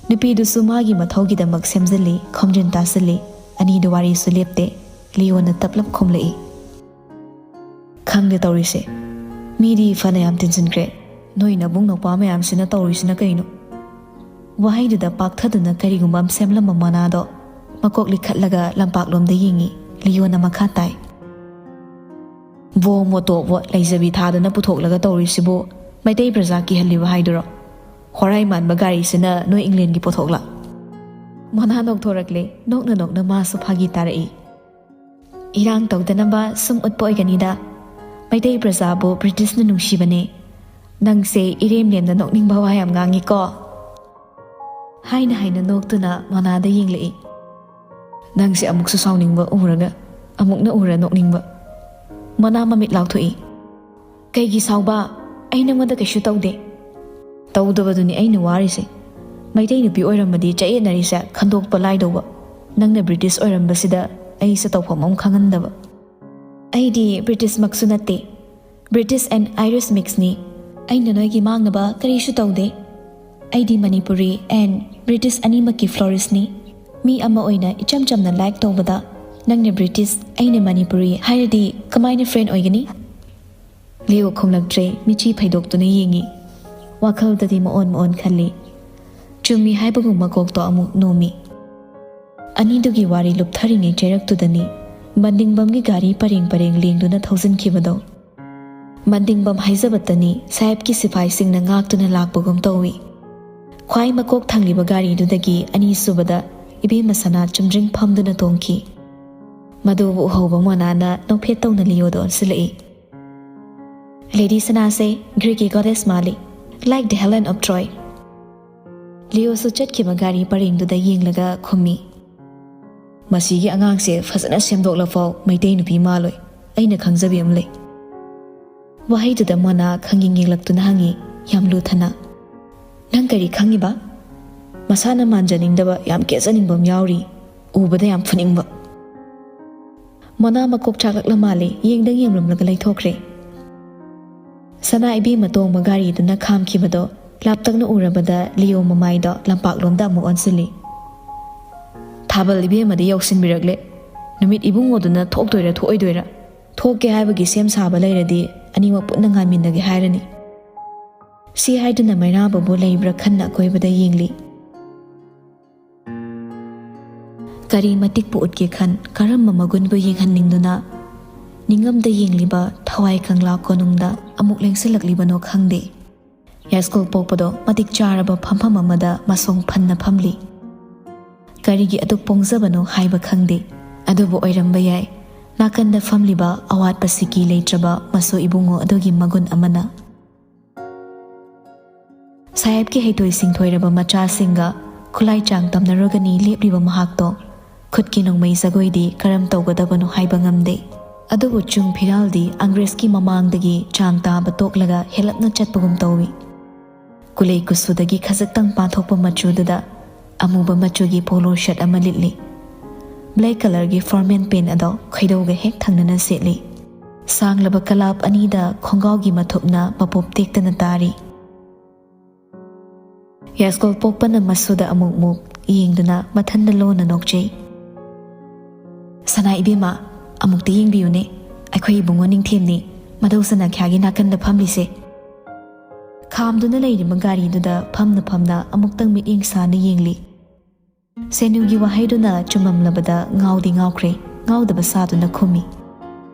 ꯅꯨꯄꯤꯗꯨꯁꯨ ꯃꯥꯒꯤ ꯃꯊꯧꯒꯤꯗꯃꯛ ꯁꯦꯝꯖꯤꯜꯂꯤ, ꯈꯣꯝꯖꯤꯟ ꯇꯥꯁꯤꯜꯂꯤ꯫ ꯑꯅꯤꯗꯨ ꯋꯥꯔꯤꯁꯨ ꯂꯦꯞꯇꯦ꯫ ꯂꯤꯌꯣꯅ ꯇꯞꯂꯞ ꯈꯨꯝꯂꯛꯏ꯫ ꯈꯪꯗꯦ ꯇꯧꯔꯤꯁꯦ꯫ ꯃꯤꯗꯤ ꯐꯅꯌꯥꯝ ꯇꯤꯟꯁꯤꯟꯈ꯭ꯔꯦ꯫ ꯅꯣꯏ ꯅꯕꯨꯡ ꯅꯧꯄꯥ ꯃꯌꯥꯝꯁꯤꯅ ꯇꯧꯔꯤꯁꯤꯅ ꯀꯩꯅꯣ? ꯋꯥꯍꯩꯗꯨꯗ ꯄꯥꯛꯊꯗꯨꯅ ꯀꯔꯤꯒꯨꯝꯕ ꯑꯃ ꯁꯦꯝꯂꯝꯕ ꯃꯣꯅꯥꯗꯣ ꯃꯀꯣꯛ ꯂꯤꯈꯠꯂꯒ ꯂꯝꯄꯥꯛꯂꯣꯝꯗ ꯌꯦꯡꯉꯤ꯫ ꯂꯤꯌꯣꯅ ꯃꯈꯥ ꯇꯥꯏ꯫ ꯕꯣꯝ ꯃꯣꯇꯣꯞ ꯂꯩꯖꯕꯤ ꯊꯥꯗꯅ ꯄꯨꯊꯣꯛꯂꯒ ꯇꯧꯔꯤꯁꯤꯕꯨ ꯃꯩꯇꯩ ꯄ꯭ꯔꯖꯥ ꯀꯤꯍꯜꯂꯤꯕ ꯍꯥꯏꯗꯨꯔꯣ? ꯍꯣꯔꯥꯏ ꯃꯥꯟꯕ ꯒꯥꯔꯤꯁꯤꯅ ꯅꯣꯏ ꯏꯪꯂꯦꯟꯒꯤ ꯄꯣꯊꯣꯛꯂ? ꯃꯣꯅꯥ ꯅꯣꯛꯊꯣꯔꯛꯂꯦ꯫ ꯅꯣꯛꯅ ꯅꯣꯛꯅ ꯃꯥꯁꯨ ꯐꯥꯒꯤ ꯇꯥꯔꯛꯏ꯫ ꯏꯔꯥꯡ ꯇꯧꯗꯅꯕ ꯁꯨꯝ ꯎꯠꯄ ꯑꯣꯏꯒꯅꯤꯗ꯫ ꯃꯩꯇꯩ ꯄ꯭ꯔꯖꯥꯕꯨ ꯕ꯭ꯔꯤꯇꯤꯁꯅ ꯅꯨꯡꯁꯤꯕꯅꯦ꯫ ꯅꯪꯁꯦ ꯏꯔꯦꯝ ꯅꯦꯝꯅ ꯅꯣꯛꯅꯤꯡꯕ ꯋꯥ ꯌꯥꯝ ꯉꯥꯡꯉꯤꯀꯣ꯫ ꯍꯥꯏꯅ ꯍꯥꯏꯅ ꯅꯣꯛꯇꯨꯅ ꯃꯣꯅꯥꯗ ꯌꯦꯡꯂꯛꯏ꯫ ꯅꯪꯁꯦ ꯑꯃꯨꯛꯁꯨ ꯁꯥꯎꯅꯤꯡꯕ ꯎꯔꯒ ꯑꯃꯨꯛꯅ ꯎꯔ ꯅꯣꯛꯅꯤꯡꯕ꯫ ꯃꯣꯅꯥ ꯃꯃꯤꯠ ꯂꯥꯎꯊꯣꯛꯏ꯫ ꯀꯩꯒꯤ ꯁꯥꯎꯕ? ꯑꯩ ꯅꯪꯉꯣꯟꯗ ꯀꯩꯁꯨ ꯇꯧꯗꯦ꯫ ꯇꯧꯗꯕꯗꯨꯅꯤ ꯑꯩꯅ ꯋꯥꯔꯤꯁꯦ꯫ ꯃꯩꯇꯩ ꯅꯨꯄꯤ ꯑꯣꯏꯔꯝꯃꯗꯤ ꯆꯌꯦꯠꯅꯔꯤꯁꯦ ꯈꯟꯗꯣꯛꯄ ꯂꯥꯏꯗꯧꯕ꯫ ꯅꯪꯅ ꯕ꯭ꯔꯤꯇꯤꯁ ꯑꯣꯏꯔꯝꯕꯁꯤꯗ ꯑꯩꯁꯦ ꯇꯧꯐꯝ ꯑꯃ ꯈꯪꯍꯟꯗꯕ꯫ ꯑꯩꯗꯤ ꯕ꯭ꯔꯤꯇꯤꯁꯃꯛꯁꯨ ꯅꯠꯇꯦ꯫ British and Irish mixꯅꯤ꯫ ꯑꯩꯅ ꯅꯣꯏꯒꯤ ꯃꯥꯡꯅꯕ ꯀꯔꯤꯁꯨ ꯇꯧꯗꯦ꯫ ꯑꯩꯗꯤ ꯃꯅꯤꯄꯨꯔꯤ and ꯕ꯭ꯔꯤꯇꯤꯁ ꯑꯅꯤꯃꯛꯀꯤ ꯐ꯭ꯂꯣꯔꯤꯁꯅꯤ꯫ ꯃꯤ ꯑꯃ ꯑꯣꯏꯅ ꯏꯆꯝ ꯆꯝꯅ ꯂꯥꯏꯛ ꯇꯧꯕꯗ ꯅꯪꯅ ꯕ꯭ꯔꯤꯇꯤꯁ, ꯑꯩꯅ ꯃꯅꯤꯄꯨꯔꯤ ꯍꯥꯏꯔꯗꯤ ꯀꯃꯥꯏꯅ ꯐ꯭ꯔꯦꯟ ꯑꯣꯏꯒꯅꯤ? ꯂꯤꯌꯣ ꯈꯨꯝꯂꯛꯇ꯭ꯔꯦ, ꯃꯤꯠꯆꯤ ꯐꯩꯗꯣꯛꯇꯨꯅ ꯌꯦꯡꯉꯤ꯫ ꯋꯥꯈꯜꯗꯗꯤ ꯃꯑꯣꯟ ꯃꯑꯣꯟ ꯈꯜꯂꯤ꯫ ꯆꯨꯝꯃꯤ ꯍꯥꯏꯕꯒꯨꯝ ꯃꯀꯣꯛꯇꯣ ꯑꯃꯨꯛ ꯅꯣꯝꯃꯤ꯫ ꯑꯅꯤꯗꯨꯒꯤ ꯋꯥꯔꯤ ꯂꯨꯞꯊꯔꯤꯉꯩ ꯆꯩꯔꯛꯇꯨꯗꯅꯤ ꯃꯟꯗꯤꯡꯕꯝꯒꯤ ꯒꯥꯔꯤ ꯄꯔꯦꯡ ꯄꯔꯦꯡ ꯂꯦꯡꯗꯨꯅ ꯊꯧꯖꯤꯟꯈꯤꯕꯗꯣ꯫ ꯃꯟꯗꯤꯡꯕꯝ ꯍꯥꯏꯖꯕꯇꯅꯤ ꯁꯥꯍꯦꯕꯀꯤ ꯁꯤꯐꯥꯏꯁꯤꯡꯅ ꯉꯥꯛꯇꯨꯅ ꯂꯥꯛꯄꯒꯨꯝ ꯇꯧꯏ꯫ ꯈ꯭ꯋꯥꯏ ꯃꯀꯣꯛ ꯊꯪꯂꯤꯕ ꯒꯥꯔꯤꯗꯨꯗꯒꯤ ꯑꯅꯤꯁꯨꯕꯗ ꯏꯕꯦꯝꯃ ꯁꯅꯥ ꯆꯨꯝꯗ꯭ꯔꯤꯡ ꯐꯝꯗꯨꯅ ꯇꯣꯡꯈꯤ꯫ ꯃꯗꯨꯕꯨ ꯎꯍꯧꯕ ꯃꯣꯅꯥꯅ ꯅꯣꯛꯐꯦꯠ ꯇꯧꯅ ꯂꯤꯌꯣꯗ ꯑꯣꯟꯁꯤꯜꯂꯛꯏ꯫ ꯂꯦꯗꯤ ꯁꯅꯥꯁꯦ ꯒ꯭ꯔꯤꯛꯀꯤ ꯒꯣꯗꯦꯁ ꯃꯥꯜꯂꯤ, like the Helen of Troy꯫ ꯂꯤꯌꯣꯁꯨ ꯆꯠꯈꯤꯕ ꯒꯥꯔꯤ ꯄꯔꯦꯡꯗꯨꯗ ꯌꯦꯡꯂꯒ ꯈꯨꯝꯃꯤ꯫ ꯃꯁꯤꯒꯤ ꯑꯉꯥꯡꯁꯦ ꯐꯖꯅ ꯁꯦꯝꯗꯣꯛꯂꯐꯥꯎ ꯃꯩꯇꯩ ꯅꯨꯄꯤ ꯃꯥꯜꯂꯣꯏ꯫ ꯑꯩꯅ ꯈꯪꯖꯕꯤ ꯑꯃ ꯂꯩ꯫ ꯋꯥꯍꯩꯗꯨꯗ ꯃꯣꯅꯥ ꯈꯪꯌꯦꯡ ꯌꯦꯡꯂꯛꯇꯨꯅ ꯍꯪꯉꯤ, ꯌꯥꯝ ꯂꯨꯊꯅ, "ꯅꯪ ꯀꯔꯤ ꯈꯪꯉꯤꯕ?" ꯃꯁꯥꯅ ꯃꯥꯟꯖꯅꯤꯡꯗꯕ ꯌꯥꯝ ꯀꯦꯖꯅꯤꯡꯕ ꯑꯃ ꯌꯥꯎꯔꯤ, ꯎꯕꯗ ꯌꯥꯝ ꯐꯨꯅꯤꯡꯕ꯫ ꯃꯣꯅꯥ ꯃꯀꯣꯛ ꯆꯥꯛꯂꯛꯂ ꯃꯥꯜꯂꯦ, ꯌꯦꯡꯗꯪ ꯌꯦꯡꯂꯝꯂꯒ ꯂꯩꯊꯣꯛꯈ꯭ꯔꯦ꯫ ꯁꯅꯥ ꯏꯕꯦꯝꯃ ꯇꯣꯡꯕ ꯒꯥꯔꯤꯗꯨꯅ ꯈꯥꯝꯈꯤꯕꯗꯣ ꯂꯥꯞꯇꯛꯅ ꯎꯔꯕꯗ ꯂꯤꯌꯣ ꯃꯃꯥꯏꯗꯣ ꯂꯝꯄꯥꯛꯂꯣꯝꯗ ꯑꯃꯨꯛ ꯑꯣꯟꯁꯤꯜꯂꯤ꯫ "ꯊꯥꯕꯜ ꯏꯕꯦꯝꯃꯗꯤ ꯌꯧꯁꯤꯟꯕꯤꯔꯛꯂꯦ꯫ ꯅꯨꯃꯤꯠ ꯏꯕꯨꯡꯉꯣꯗꯨꯅ ꯊꯣꯛꯇꯣꯏꯔꯥ ꯊꯣꯛꯑꯣꯏꯗꯣꯏꯔꯥ? ꯊꯣꯛꯀꯦ ꯍꯥꯏꯕꯒꯤ ꯁꯦꯝ ꯁꯥꯕ ꯂꯩꯔꯗꯤ ꯑꯅꯤꯃꯛ ꯄꯨꯟꯅ ꯉꯥꯏꯃꯤꯟꯅꯒꯦ ꯍꯥꯏꯔꯅꯤ"꯫ ꯁꯤ ꯍꯥꯏꯗꯨꯅ ꯃꯩꯔꯥꯕꯕꯨ ꯂꯩꯕ꯭ꯔꯥ ꯈꯟꯅ ꯑꯀꯣꯏꯕꯗ ꯌꯦꯡꯂꯤ꯫ ꯀꯔꯤ ꯃꯇꯤꯛꯄꯨ ꯎꯠꯀꯦ ꯈꯟ, ꯀꯔꯝꯕ ꯃꯒꯨꯟꯕꯨ ꯌꯦꯡꯍꯟꯅꯤꯡꯗꯨꯅ ꯅꯤꯡꯉꯝꯗ ꯌꯦꯡꯂꯤꯕ ꯊꯋꯥꯏ ꯀꯪꯂꯥ ꯀꯣꯅꯨꯡꯗ ꯑꯃꯨꯛ ꯂꯦꯡꯁꯤꯜꯂꯛꯂꯤꯕꯅꯣ ꯈꯪꯗꯦ꯫ ꯌꯥꯏꯁ꯭ꯀꯨꯜ ꯄꯣꯛꯄꯗꯣ ꯃꯇꯤꯛ ꯆꯥꯔꯕ ꯐꯝꯐꯝ ꯑꯃꯗ ꯃꯁꯣꯡ ꯐꯟꯅ ꯐꯝꯂꯤ꯫ ꯀꯔꯤꯒꯤ ꯑꯗꯨꯛ ꯄꯣꯡꯖꯕꯅꯣ ꯍꯥꯏꯕ ꯈꯪꯗꯦ꯫ ꯑꯗꯨꯕꯨ ꯑꯣꯏꯔꯝꯕ ꯌꯥꯏ, ꯅꯥꯀꯟꯗ ꯐꯝꯂꯤꯕ ꯑꯋꯥꯠꯄ ꯁꯤꯀꯤ ꯂꯩꯇ꯭ꯔꯕ ꯃꯁꯨ ꯏꯕꯨꯡꯉꯣ ꯑꯗꯨꯒꯤ ꯃꯒꯨꯟ ꯑꯃꯅ꯫ ꯁꯥꯍꯦꯕꯀꯤ ꯍꯩꯊꯣꯏ ꯁꯤꯡꯊꯣꯏꯔꯕ ꯃꯆꯥꯁꯤꯡꯒ ꯈꯨꯠꯂꯥꯏ ꯆꯥꯡ ꯇꯝꯅꯔꯨꯒꯅꯤ ꯂꯦꯞꯂꯤꯕ ꯃꯍꯥꯛꯇꯣ ꯈꯨꯠꯀꯤ ꯅꯣꯡꯃꯩ ꯖꯒꯣꯏꯗꯤ ꯀꯔꯝ ꯇꯧꯒꯗꯕꯅꯣ ꯍꯥꯏꯕ ꯉꯝꯗꯦ꯫ ꯑꯗꯨꯕꯨ ꯆꯨꯡ ꯐꯤꯔꯥꯜꯗꯤ ꯑꯪꯒ꯭ꯔꯦꯖꯀꯤ ꯃꯃꯥꯡꯗꯒꯤ ꯆꯥꯡ ꯇꯥꯕ ꯇꯣꯛꯂꯒ ꯍꯦꯜꯂꯞꯅ ꯆꯠꯄꯒꯨꯝ ꯇꯧꯏ꯫ ꯀꯨꯂꯩ ꯀꯨꯁꯨꯗꯒꯤ ꯈꯖꯤꯛꯇꯪ ꯄꯥꯊꯣꯛꯄ ꯃꯆꯨꯗꯨꯗ ꯑꯃꯨꯕ ꯃꯆꯨꯒꯤ ꯄꯣꯂꯣ ꯁꯔꯠ ꯑꯃ ꯂꯤꯠꯂꯤ꯫ ꯕ꯭ꯂꯦꯛ ꯀꯂꯔꯒꯤ ꯐꯣꯔꯃꯦꯜ ꯄꯦꯟ ꯑꯗꯣ ꯈꯣꯏꯗꯧꯒ ꯍꯦꯛ ꯊꯪꯅꯅ ꯁꯦꯠꯂꯤ꯫ ꯁꯥꯡꯂꯕ ꯀꯂꯥꯞ ꯑꯅꯤꯗ ꯈꯣꯡꯒꯥꯎꯒꯤ ꯃꯊꯨꯞꯅ ꯃꯄꯣꯞ ꯇꯦꯛꯇꯅ ꯇꯥꯔꯤ꯫ ꯌꯥꯏꯁ꯭ꯀꯨꯜ ꯄꯣꯛꯄꯅ ꯃꯁꯨꯗ ꯑꯃꯨꯛ ꯃꯨꯛ ꯌꯦꯡꯗꯨꯅ ꯃꯊꯟꯗ ꯂꯣꯟꯅ ꯅꯣꯛꯆꯩ꯫ "ꯁꯅꯥ ꯏꯕꯦꯝꯃ, ꯑꯃꯨꯛꯇ ꯌꯦꯡꯕꯤꯌꯨꯅꯦ, ꯑꯩꯈꯣꯏ ꯏꯕꯨꯡꯉꯣ ꯅꯤꯡꯊꯦꯝꯅꯤ, ꯃꯙꯧ ꯁꯅꯥꯈ꯭ꯌꯥꯒꯤ ꯅꯥꯀꯟꯗ ꯐꯝꯂꯤꯁꯦ"꯫ ꯈꯥꯝꯗꯨꯅ ꯂꯩꯔꯤꯕ ꯒꯥꯔꯤꯗꯨꯗ ꯐꯝꯅ ꯐꯝꯅ ꯑꯃꯨꯛꯇꯪ ꯃꯤꯠꯌꯦꯡ ꯁꯥꯅ ꯌꯦꯡꯂꯤ꯫ ꯁꯦꯅꯨꯒꯤ ꯋꯥꯍꯩꯗꯨꯅ ꯆꯨꯝꯃꯝꯂꯕꯗ ꯉꯥꯎꯗꯤ ꯉꯥꯎꯈ꯭ꯔꯦ, ꯉꯥꯎꯗꯕ ꯁꯥꯗꯨꯅ ꯈꯨꯝꯃꯤ꯫